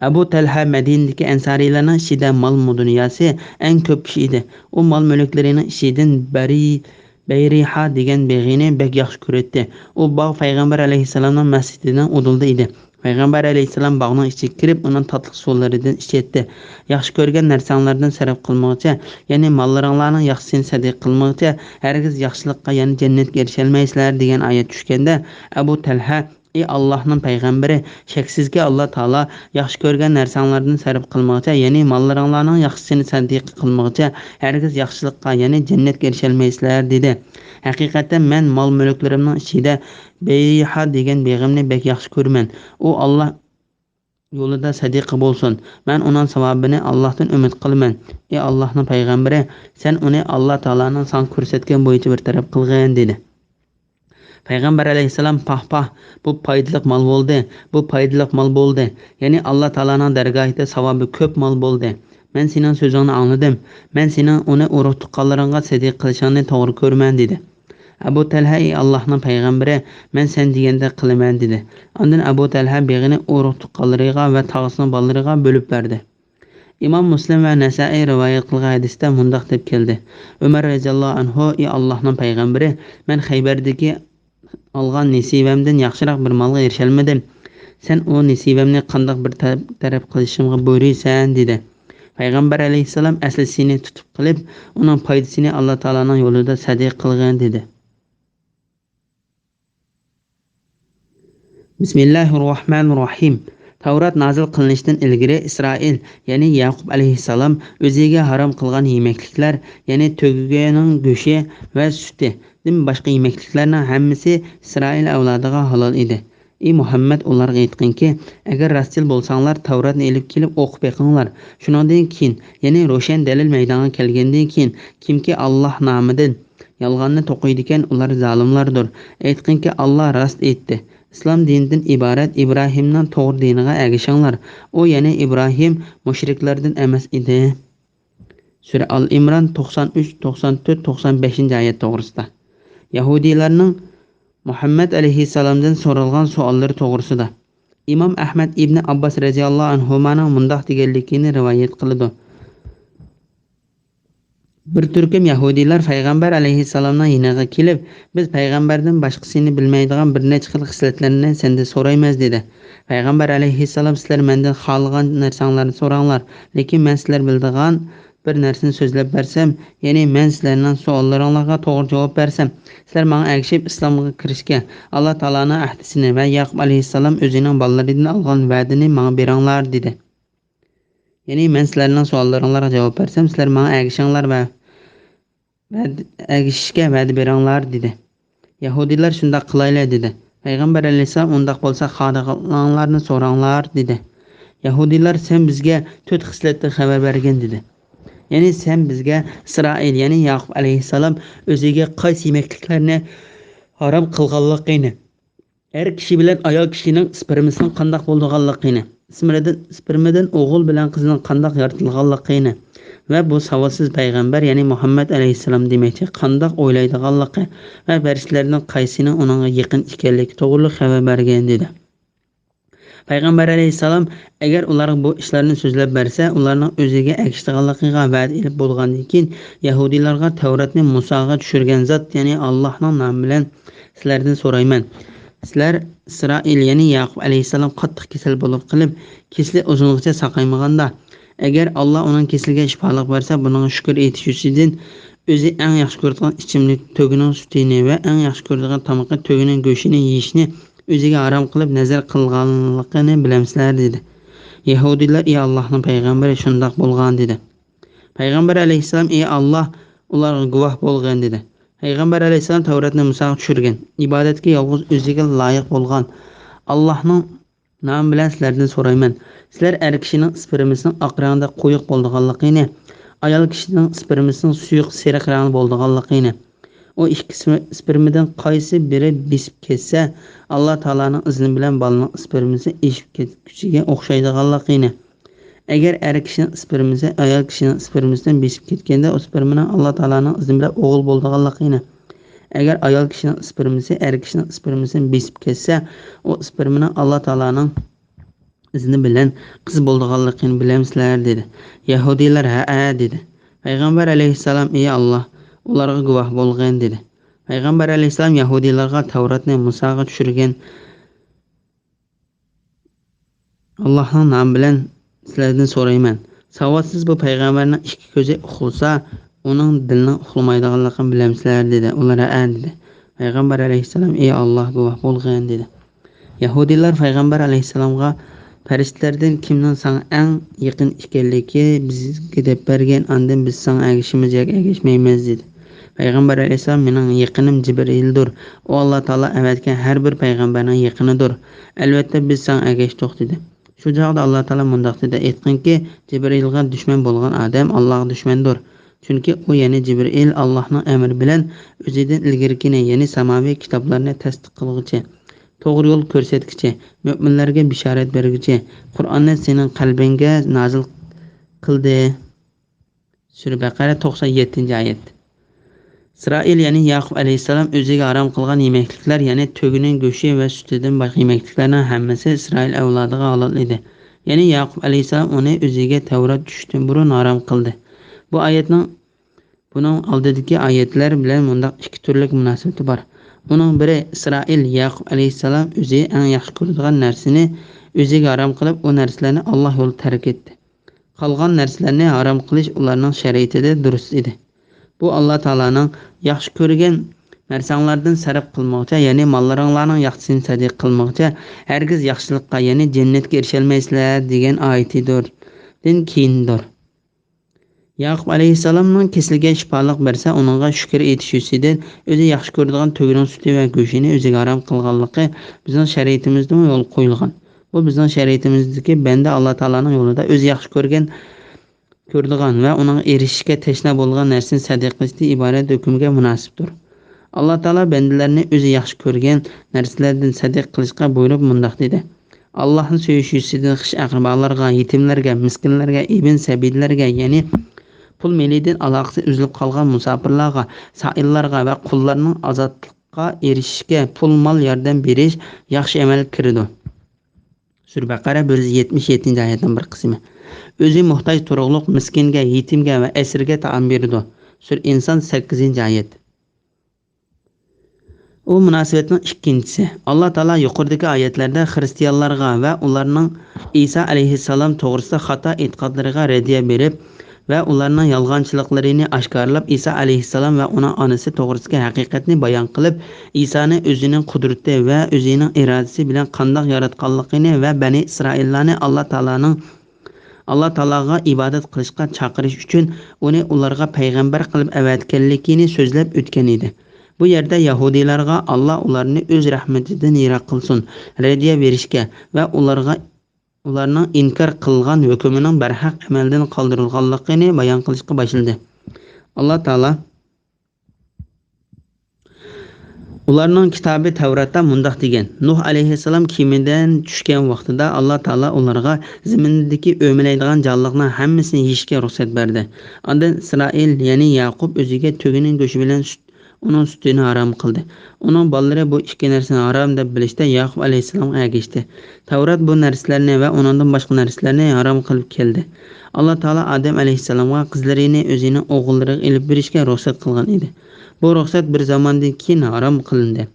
ئەبۇ تەلھە مەدىنىدىكى ئەنسارىيلارنىڭ ئىچىدە مال-مۇدۇنياسى ئەڭ كۆپ كىشى ئىدى. ئۇ مال-مۈلۈكلىرىنىڭ ئىچىدىن بەرى-، بەيرىھا دېگەن بېغىنى بەك ياخشى كۆرەتتى. ئۇ باغ پەيغەمبەر ئەلەيھىسسالامنىڭ مەسچىتىنىڭ ئۇدۇلىدا ئىدى. پەيغەمبەر ئەلەيھىسسالام باغنىڭ ئىچىگە كىرىپ، ئۇنىڭ تاتلىق سۇلىرىدىن ئىچەتتى. ياخشى كۆرگەن نەرسەڭلاردىن سەرپ قىلمىغىچە، يەنى ماللىرىڭلارنىڭ ياخشىسىنى سەدىقە قىلمىغىچە، ھەرگىز ياخشىلىققا، يەنى جەننەتكە ئېرىشەلمەيسىلەر، دېگەن ئايەت چۈشكەندە، ئەبۇ تەلھە، ئى ئاللاھنىڭ پەيغەمبىرى، شەكسىزكى، ئاللا تائالا ياخشى كۆرگەن نەرسەڭلاردىن سەرپ قىلمىغىچە، يەنى ماللىرىڭلارنىڭ ياخشىسىنى سەدىقە قىلمىغىچە، ھەرگىز ياخشىلىققا، يەنى جەننەتكە ئېرىشەلمەيسىلەر، دېدى. ھەقىقەتەن مەن مال-مۈلۈكلىرىمنىڭ ئىچىدە بەيھا دېگەن بېغىمنى بەك ياخشى كۆرىمەن. ئۇ ئاللا يولىدا سەدىقە بولسۇن. مەن ئۇنىڭ ساۋابىنى ئاللاھتىن ئۈمىد قىلىمەن. ئى ئاللاھنىڭ پەيغەمبىرى، سەن ئۇنى ئاللا تائالانىڭ ساڭا كۆرسەتكەن بويىچە بىر تەرەپ قىلغىن، دېدى. پەيغەمبەر ئەلەيھىسسالام، پاھ، پاھ، بۇ پايدىلىق مال بولدى، بۇ پايدىلىق مال بولدى. يەنى ئاللا تائالانىڭ دەرگاھىدا ساۋابى كۆپ مال بولدى. مەن سېنىڭ سۆزۈڭنى ئاڭلىدىم. مەن سېنىڭ ئۇنى ئۇرۇق-تۇغقانلىرىڭغا سەدىقە قىلىشىڭنى توغرا كۆرىمەن، دېدى. ئەبۇ تەلھە، ئى ئاللاھنىڭ پەيغەمبىرى، مەن سەن دېگەندەك قىلىمەن، دېدى. ئاندىن ئەبۇ تەلھە بېغىنى ئۇرۇق-تۇغقانلىرىغا ۋە تاغىسىنىڭ بالىلىرىغا بۆلۈپ بەردى. ئىمام مۇسلىم ۋە نەسائىي رىۋايەت قىلغان ھەدىستە مۇنداق دەپ كەلدى، ئۆمەر رەزىياللاھۇ ئەنھۇ، ئى ئاللاھنىڭ پەيغەمبىرى، مەن خەيبەردىكى ئالغان نېسىۋەمدىن ياخشىراق بىر مالغا ئېرىشەلمىدىم. سەن ئۇ نېسىۋەمنى قانداق بىر تەرەپ، تەرەپ قىلىشىمغا بۇيرۇيسەن؟ دېدى. پەيغەمبەر ئەلەيھىسسالام ئەسلىسىنى تۇتۇپ قېلىپ، ئۇنىڭ پايدىسىنى ئاللا تائالانىڭ يولىدا سەدىقە قىلغىن، دېدى. بىسمىللاھىر راھمانىر راھىم. تەۋرات نازىل قىلىنىشتىن ئىلگىرى ئىسرائىل، يەنى يەقۇب ئەلەيھىسسالام ئۆزىگە ھارام قىلغان يېمەكلىكلەر، يەنى تۆگىنىڭ گۆشى ۋە سۈتىدىن باشقا يېمەكلىكلەرنىڭ ھەممىسى ئىسرائىل ئەۋلادىغا ھالال ئىدى. ئى مۇھەممەد، ئۇلارغا ئېيتقىنكى، ئەگەر راستچىل بولساڭلار، تەۋراتنى ئېلىپ كېلىپ ئوقۇپ بېقىڭلار. شۇنىڭدىن كېيىن، يەنى روشەن دەلىل مەيدانغا كەلگەندىن كېيىن، كىمكى ئاللاھ نامىدىن يالغاننى توقۇيدىكەن، ئۇلار زالىملاردۇر. ئېيتقىنكى، ئاللاھ راست ئېيتتى. ئىسلام دىنىدىن ئىبارەت ئىبراھىمنىڭ توغرا دىنىغا ئەگىشىڭلار. ئۇ، يەنى ئىبراھىم، مۇشرىكلاردىن ئەمەس ئىدى. سۈرە ئال ئىمران، توقسان ئۈچ، توقسان تۆت، توقسان بەشىنچى ئايەت توغرىسىدا. يەھۇدىيلارنىڭ مۇھەممەد ئەلەيھىسسالامدىن سورالغان سوئاللىرى توغرىسىدا. ئىمام ئەھمەد ئىبنى ئابباس رەزىياللاھۇ ئەنھۇمانىڭ مۇنداق دېگەنلىكىنى رىۋايەت قىلىدۇ. بىر تۈركۈم يەھۇدىيلار پەيغەمبەر ئەلەيھىسسالامنىڭ يېنىغا كېلىپ، بىز پەيغەمبەردىن باشقىسىنى بىلمەيدىغان بىر نەچچە خىل خىسلەتلەرنى سەندىن سورايمىز، دېدى. پەيغەمبەر ئەلەيھىسسالام، سىلەر مەندىن خالىغان نەرسەڭلارنى سوراڭلار، لېكىن مەن سىلەر بىلىدىغان بىر نەرسىنى سۆزلەپ بەرسەم، يەنى مەن سىلەرنىڭ سوئاللىرىڭلارغا توغرا جاۋاب بەرسەم، سىلەر ماڭا ئەگىشىپ ئىسلامغا كىرىشكە، ئاللا تائالانىڭ ئەھدىسىنى ۋە ياقۇپ ئەلەيھىسسالام ئۆزىنىڭ بالىلىرىدىن ئالغان ۋەدىنى ماڭا بېرىڭلار، دېدى. يەنى مەن سىلەرنىڭ سوئاللىرىڭلارغا جاۋاب بەرسەم، سىلەر ماڭا ئەگىشىڭلار ۋە ۋەد-، ئەگىشىشكە ۋەدە بېرىڭلار، دېدى. يەھۇدىيلار شۇنداق قىلايلى، دېدى. پەيغەمبەر ئەلەيھىسسالام ئۇنداق بولسا خالىغانلارنى سوراڭلار، دېدى. يەھۇدىيلار، سەن بىزگە تۆت خىسلەتتىن خەۋەر بەرگىن، دېدى. يەنى سەن بىزگە ئىسرائىل، يەنى ياقۇپ ئەلەيھىسسالام ئۆزىگە قايسى يېمەكلىكلەرنى ھارام قىلغانلىقىنى، ئەر كىشى بىلەن ئايال كىشىنىڭ سپېرمىسىنىڭ قانداق بولىدىغانلىقىنى، سپېرمىدىن، سپېرمىدىن ئوغۇل بىلەن قىزنىڭ قانداق يارىتىلغانلىقىنى ۋە بۇ ساۋاتسىز پەيغەمبەر، يەنى مۇھەممەد ئەلەيھىسسالام دېمەكچى، قانداق ئويلايدىغانلىقى ۋە پەرىشتىلەردىن قايسىنىڭ ئۇنىڭغا يېقىن ئىكەنلىكى توغرىلىق خەۋەر بەرگىن، دېدى. پەيغەمبەر ئەلەيھىسسالام ئەگەر ئۇلارغا بۇ ئىشلارنى سۆزلەپ بەرسە، ئۇلارنىڭ ئۆزىگە ئەگىشىدىغانلىقىغا ۋەدە ئېلىپ بولغاندىن كېيىن، يەھۇدىيلارغا تەۋراتنى مۇساغا چۈشۈرگەن زات، يەنى ئاللاھنىڭ نامى بىلەن سىلەردىن سورايمەن. سىلەر ئىسرائىل، يەنى ياقۇپ ئەلەيھىسسالام قاتتىق كېسەل بولۇپ قېلىپ، كېسىلى ئۇزۇنغىچە ساقايمىغاندا، ئەگەر ئاللا ئۇنىڭ كېسىلىگە شىپالىق بەرسە، بۇنىڭغا شۈكۈر ئېيتىش ئۈچۈن ئۆزى ئەڭ ياخشى كۆرىدىغان ئىچىملىك تۆگىنىڭ سۈتىنى ۋە ئەڭ ياخشى كۆرىدىغان تامىقى تۆگىنىڭ گۆشىنى يېيىشنى ئۆزىگە ھارام قىلىپ نەزەر قىلغانلىقىنى بىلەمسىلەر؟ دېدى. يەھۇدىيلار، ئى ئاللاھنىڭ پەيغەمبىرى، شۇنداق بولغان، دېدى. پەيغەمبەر ئەلەيھىسسالام، ئى ئاللاھ، ئۇلارغا گۇۋاھ بولغىن، دېدى. پەيغەمبەر ئەلەيھىسسالام تەۋراتنى مۇساغا چۈشۈرگەن، ئىبادەتكە يالغۇز ئۆزىگە لايىق بولغان ئاللاھنىڭ نامى بىلەن سىلەردىن سورايمەن. سىلەر ئەر كىشىنىڭ سپېرمىسىنىڭ ئاق رەڭدە قويۇق بولىدىغانلىقىنى، ئايال كىشىنىڭ سپېرمىسىنىڭ سۇيۇق سېرىق رەڭدە بولىدىغانلىقىنى، ئۇ ئىككى سپېرمىدىن قايسى بىرى بېسىپ كەتسە، ئاللا تائالانىڭ ئىزنى بىلەن بالىنىڭ سپېرمىسى ئېشىپ كەتكۈچىگە ئوخشايدىغانلىقىنى، ئەگەر ئەر كىشىنىڭ سپېرمىسى ئايال كىشىنىڭ سپېرمىسىدىن بېسىپ كەتكەندە، ئۇ سپېرمىنىڭ ئاللا تائالانىڭ ئىزنى بىلەن ئوغۇل بولىدىغانلىقىنى، ئەگەر ئايال كىشىنىڭ سپېرمىسى ئەر كىشىنىڭ سپېرمىسىدىن بېسىپ كەتسە، ئۇ سپېرمىنىڭ ئاللا تائالانىڭ ئىزنى بىلەن قىز بولىدىغانلىقىنى بىلەمسىلەر؟ دېدى. يەھۇدىيلار، ھەئە، دېدى. پەيغەمبەر ئەلەيھىسسالام، ئى ئاللا، ئۇلارغا گۇۋاھ بولغىن، دېدى. پەيغەمبەر ئەلەيھىسسالام يەھۇدىيلارغا تەۋراتنى مۇساغا چۈشۈرگەن ئاللاھنىڭ نامى بىلەن سىلەردىن سورايمەن. ساۋاتسىز بۇ پەيغەمبەرنىڭ ئىككى كۆزى ئۇخلىسا، ئۇنىڭ دىلىنىڭ ئۇخلىمايدىغانلىقىنى بىلەمسىلەر؟ دېدى. ئۇلار ھەئە، دېدى. پەيغەمبەر ئەلەيھىسسالام، ئى ئاللاھ، گۇۋاھ بولغىن، دېدى. يەھۇدىيلار پەيغەمبەر ئەلەيھىسسالامغا، پەرىشتىلەردىن كىمنىڭ ساڭا ئەڭ يېقىن ئىكەنلىكى بىزگە دەپ بەرگىن، ئاندىن بىز ساڭا ئەگىشىمىز ياكى ئەگەشمەيمىز، دېدى. پەيغەمبەر ئەلەيھىسسالام، مېنىڭ يېقىنىم جىبرىئىلدۇر. ئۇ ئاللاھ تائالا ئەۋەتكەن ھەر بىر پەيغەمبەرنىڭ يېقىنىدۇر. ئەلۋەتتە، بىز ساڭا ئەگەشتۇق، دېدى. شۇ چاغدا ئاللاھ تائالا مۇنداق دېدى، ئېيتقىنكى، جىبرىئىلغا دۈشمەن بولغان ئادەم ئاللاھقا دۈشمەندۇر. چۈنكى ئۇ، يەنى جىبرىئىل، ئاللاھنىڭ ئەمرى بىلەن ئۆزىدىن ئىلگىرىكىنى، يەنى ساماۋىي كىتابلارنى تەستىق قىلغۇچى، توغرا يول كۆرسەتكۈچى، مۆمىنلەرگە بېشارەت بەرگۈچى، قۇرئاننى سېنىڭ قەلبىڭگە نازىل قىلدى. سۈرە بەقەرە، توقسان يەتتىنچى ئايەت. ئىسرائىل، يەنى ياقۇپ ئەلەيھىسسالام ئۆزىگە ھارام قىلغان يېمەكلىكلەر، يەنى تۆگىنىڭ گۆشى ۋە سۈتىدىن باشقا يېمەكلىكلەرنىڭ ھەممىسى ئىسرائىل ئەۋلادىغا ھالال ئىدى. يەنى ياقۇپ ئەلەيھىسسالام ئۇنى ئۆزىگە تەۋرات چۈشۈشتىن بۇرۇن ھارام قىلدى. بۇ ئايەتنىڭ، بۇنىڭ ئالدىدىكى ئايەتلەر بىلەن مۇنداق ئىككى تۈرلۈك مۇناسىۋىتى بار. ئۇنىڭ بىرى، ئىسرائىل، ياقۇپ ئەلەيھىسسالام ئۆزى ئەڭ ياخشى كۆرىدىغان نەرسىنى ئۆزىگە ھارام قىلىپ، ئۇ نەرسىلەرنى ئاللاھ يولىدا تەرك ئېتتى. قالغان نەرسىلەرنى ھارام قىلىش ئۇلارنىڭ شەرىئىتىدە دۇرۇس ئىدى. بۇ ئاللاھ تائالانىڭ ياخشى كۆرگەن نەرسەڭلاردىن سەرپ قىلمىغۇچە، يەنى ماللىرىڭلارنىڭ ياخشىسىنى سەدىقە قىلمىغۇچە، ھەرگىز ياخشىلىققا، يەنى جەننەتكە ئېرىشەلمەيسىلەر، دېگەن ئايىتىدۇر، دىن كېيىندۇر. ياقۇپ ئەلەيھىسسالامنىڭ كېسىلىگە شىپالىق بەرسە، ئۇنىڭغا شۈكۈر ئېيتىش يۈزىسىدىن ئۆزى ياخشى كۆرىدىغان تۆگىنىڭ سۈتى ۋە گۆشىنى ئۆزىگە ھارام قىلغانلىقى بىزنىڭ شەرىئىتىمىزدىمۇ يولغا قويۇلغان. بۇ بىزنىڭ شەرىئىتىمىزدىكى بەندە ئاللاھ تائالانىڭ يولىدا ئۆزى ياخشى كۆرگەن، كۆرىدىغان ۋە ئۇنىڭغا ئېرىشىشكە تەشنا بولغان نەرسىنى سەدىقە قىلىشتىن ئىبارەت ھۆكۈمگە مۇناسىپتۇر. ئاللاھ تائالا بەندىلەرنى ئۆزى ياخشى كۆرگەن نەرسىلەردىن سەدىقە قىلىشقا بۇيرۇپ مۇنداق دېدى، ئاللاھنى سۆيۈش يۈزىسىدىن خىش ئەقرىبالارغا، يېتىملەرگە، مىسكىنلەرگە، ئىبن سەبىللەرگە، يەنى پۇل مېلىدىن ئالاقىسى ئۈزۈلۈپ قالغان مۇساپىرلارغا، سائىللارغا ۋە قۇللارنىڭ ئازادلىققا ئېرىشىشىگە پۇل مال ياردەم بېرىش ياخشى ئەمەلگە كىرىدۇ. سۈرە بەقەرە، بىر يۈز يەتمىش يەتتىنچى ئايەتنىڭ بىر قىسمى. ئۆزى موھتاج تۇرۇقلۇق مىسكىنگە، يېتىمگە ۋە ئەسىرگە تائام بېرىدۇ. سۈرە ئىنسان، سەككىزىنچى ئايەت. ئۇ مۇناسىۋەتنىڭ ئىككىنچىسى. ئاللاھ تائالا يۇقىرىدىكى ئايەتلەردە خىرىستىيانلارغا ۋە ئۇلارنىڭ ئىسا ئەلەيھىسسالام توغرىسىدا خاتا ئېتىقادلىرىغا رەددىيە بېرىپ ۋە ئۇلارنىڭ يالغانچىلىقلىرىنى ئاشكارىلاپ، ئىسا ئەلەيھىسسالام ۋە ئۇنىڭ ئانىسى توغرىسىدىكى ھەقىقەتنى بايان قىلىپ، ئىسانى ئۆزىنىڭ قۇدرىتى ۋە ئۆزىنىڭ ئىرادىسى بىلەن قانداق ياراتقانلىقىنى ۋە بەنى ئىسرائىللارنى ئاللاھ تائالانىڭ، ئاللاھ تائالاغا ئىبادەت قىلىشقا چاقىرىش ئۈچۈن ئۇنى ئۇلارغا پەيغەمبەر قىلىپ ئەۋەتكەنلىكىنى سۆزلەپ ئۆتكەن ئىدى. بۇ يەردە يەھۇدىيلارغا، ئاللاھ ئۇلارنى ئۆز رەھمىتىدىن يىراق قىلسۇن، رەددىيە بېرىشكە ۋە ئۇلارغا، ئۇلارنىڭ ئىنكار قىلغان ھۆكمىنىڭ بەرھەق ئەمەلدىن قالدۇرۇلغانلىقىنى بايان قىلىشقا باشلىدى. ئاللاھ تائالا ئۇلارنىڭ كىتابى تەۋراتتا مۇنداق دېگەن، نۇھ ئەلەيھىسسالام كېمىدىن چۈشكەن ۋاقتىدا ئاللاھ تائالا ئۇلارغا زېمىندىكى ئۆمىلەيدىغان جانلىقنىڭ ھەممىسىنى يېيىشكە رۇخسەت بەردى. ئاندىن ئىسرائىل، يەنى ياقۇپ ئۆزىگە تۆگىنىڭ گۆشى بىلەن سۈت، ئۇنىڭ سۈتىنى ھارام قىلدى. ئۇنىڭ بالىلىرى بۇ ئىككى نەرسىنى ھارام دەپ بىلىشتە ياقۇپ ئەلەيھىسسالامغا ئەگەشتى. تەۋرات بۇ نەرسىلەرنى ۋە ئۇنىڭدىن باشقا نەرسىلەرنى ھارام قىلىپ كەلدى. ئاللاھ تائالا ئادەم ئەلەيھىسسالامغا قىزلىرىنى ئۆزىنىڭ ئوغۇللىرىغا ئېلىپ بېرىشكە رۇخسەت قىلغان ئىدى. بۇ رۇخسەت بىر زاماندىن كېيىن ھارام قىلىندى.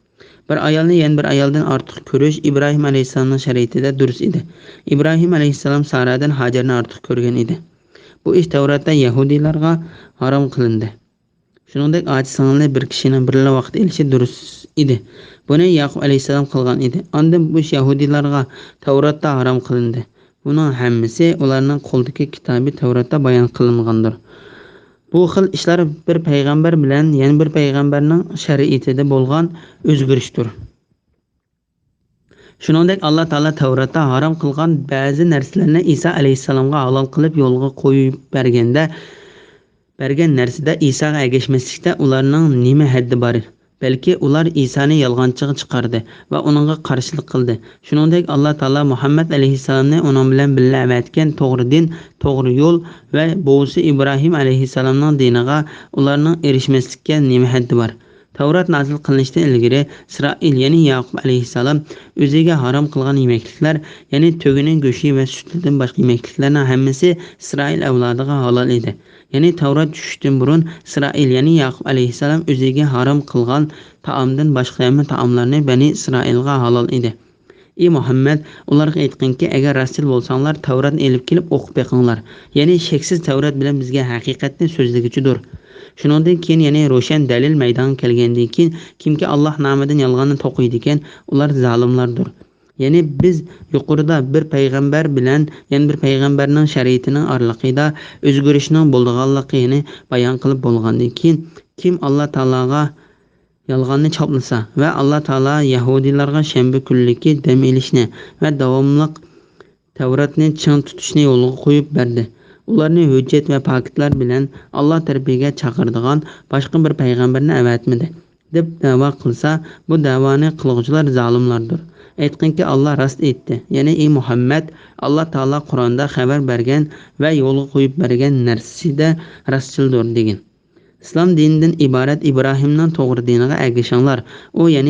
بىر ئايالنى يەنە بىر ئايالدىن ئارتۇق كۆرۈش ئىبراھىم ئەلەيھىسسالامنىڭ شەرىئىتىدە دۇرۇس ئىدى. ئىبراھىم ئەلەيھىسسالام سارادىن ھاجەرنى ئارتۇق كۆرگەن ئىدى. بۇ ئىش تەۋراتتا يەھۇدىيلارغا ھارام قىلىندى. شۇنىڭدەك ئاچا سىڭىلنى بىر كىشىنىڭ بىرلا ۋاقىت ئېلىشى دۇرۇس ئىدى. بۇنى ياقۇپ ئەلەيھىسسالام قىلغان ئىدى. ئاندىن بۇ ئىش يەھۇدىيلارغا تەۋراتتا ھارام قىلىندى. بۇنىڭ ھەممىسى ئۇلارنىڭ قولىدىكى كىتابى تەۋراتتا بايان قىلىنغاندۇر. بۇ خىل ئىشلار بىر پەيغەمبەر بىلەن يەنە بىر پەيغەمبەرنىڭ شەرىئىتىدە بولغان ئۆزگىرىشتۇر. شۇنىڭدەك ئاللاھ تائالا تەۋراتتا ھارام قىلغان بەزى نەرسىلەرنى ئىسا ئەلەيھىسسالامغا ھالال قىلىپ يولغا قويۇپ بەرگەندە، بەرگەن نەرسىدە ئىساغا ئەگەشمەسلىكتە ئۇلارنىڭ نېمە ھەددى بار؟ بەلكى ئۇلار ئىسانى يالغانچىغا چىقاردى ۋە ئۇنىڭغا قارشىلىق قىلدى. شۇنىڭدەك ئاللاھ تائالا مۇھەممەد ئەلەيھىسسالامنى ئۇنىڭ بىلەن بىللە ئەۋەتكەن توغرا دىن، توغرا يول ۋە بوۋىسى ئىبراھىم ئەلەيھىسسالامنىڭ دىنىغا ئۇلارنىڭ ئېرىشمەسلىككە نېمە ھەددى بار؟ تەۋرات نازىل قىلىنىشتىن ئىلگىرى ئىسرائىل، يەنى ياقۇپ ئەلەيھىسسالام ئۆزىگە ھارام قىلغان يېمەكلىكلەر، يەنى تۆگىنىڭ گۆشى ۋە سۈتىدىن باشقا يېمەكلىكلەرنىڭ ھەممىسى ئىسرائىل ئەۋلادىغا ھالال ئىدى. يەنى تەۋرات چۈشۈشتىن بۇرۇن ئىسرائىل، يەنى ياقۇپ ئەلەيھىسسالام ئۆزىگە ھارام قىلغان تائامدىن باشقا ھەممە تائاملارنى بەنى ئىسرائىلغا ھالال ئىدى. ئى مۇھەممەد، ئۇلارغا ئېيتقىنكى، ئەگەر راستچىل بولساڭلار، تەۋراتنى ئېلىپ كېلىپ ئوقۇپ بېقىڭلار. يەنى شەكسىز تەۋرات بىلەن بىزگە ھەقىقەتنى سۆزلىگۈچىدۇر. شۇنىڭدىن كېيىن يەنى روشەن دەلىل مەيدانغا كەلگەندىن كېيىن، كىمكى ئاللاھ نامىدىن يالغاننى توقۇيدىكەن، ئۇلار زالىملاردۇر. يەنى بىز يۇقىرىدا بىر پەيغەمبەر بىلەن يەنە بىر پەيغەمبەرنىڭ شەرىئىتىنىڭ ئارىلىقىدا ئۆزگىرىشنىڭ بولىدىغانلىقىنى بايان قىلىپ بولغاندىن كېيىن، كىم ئاللاھ تائالاغا يالغاننى چاپلىسا ۋە ئاللاھ تائالا يەھۇدىيلارغا شەنبە كۈنلۈكى دەم ئېلىشنى ۋە داۋاملىق تەۋراتنى چىڭ تۇتۇشنى يولغا قويۇپ بەردى. ئۇلارنى ھۆججەت ۋە پاكىتلار بىلەن ئاللاھ تەرىپىگە چاقىرىدىغان باشقا بىر پەيغەمبەرنى ئەۋەتمىدى، دەپ دەۋا قىلسا، بۇ دەۋانى قىلغۇچىلار زالىملاردۇر. ئېيتقىنكى، ئاللاھ راست ئېيتتى. يەنى، ئى مۇھەممەد، ئاللاھ تائالا قۇرئاندا خەۋەر بەرگەن ۋە يولغا قويۇپ بەرگەن نەرسىدە راستچىلدۇر، دېگىن. ئىسلام دىنىدىن ئىبارەت ئىبراھىمنىڭ توغرا دىنىغا ئەگىشىڭلار. ئۇ، يەنى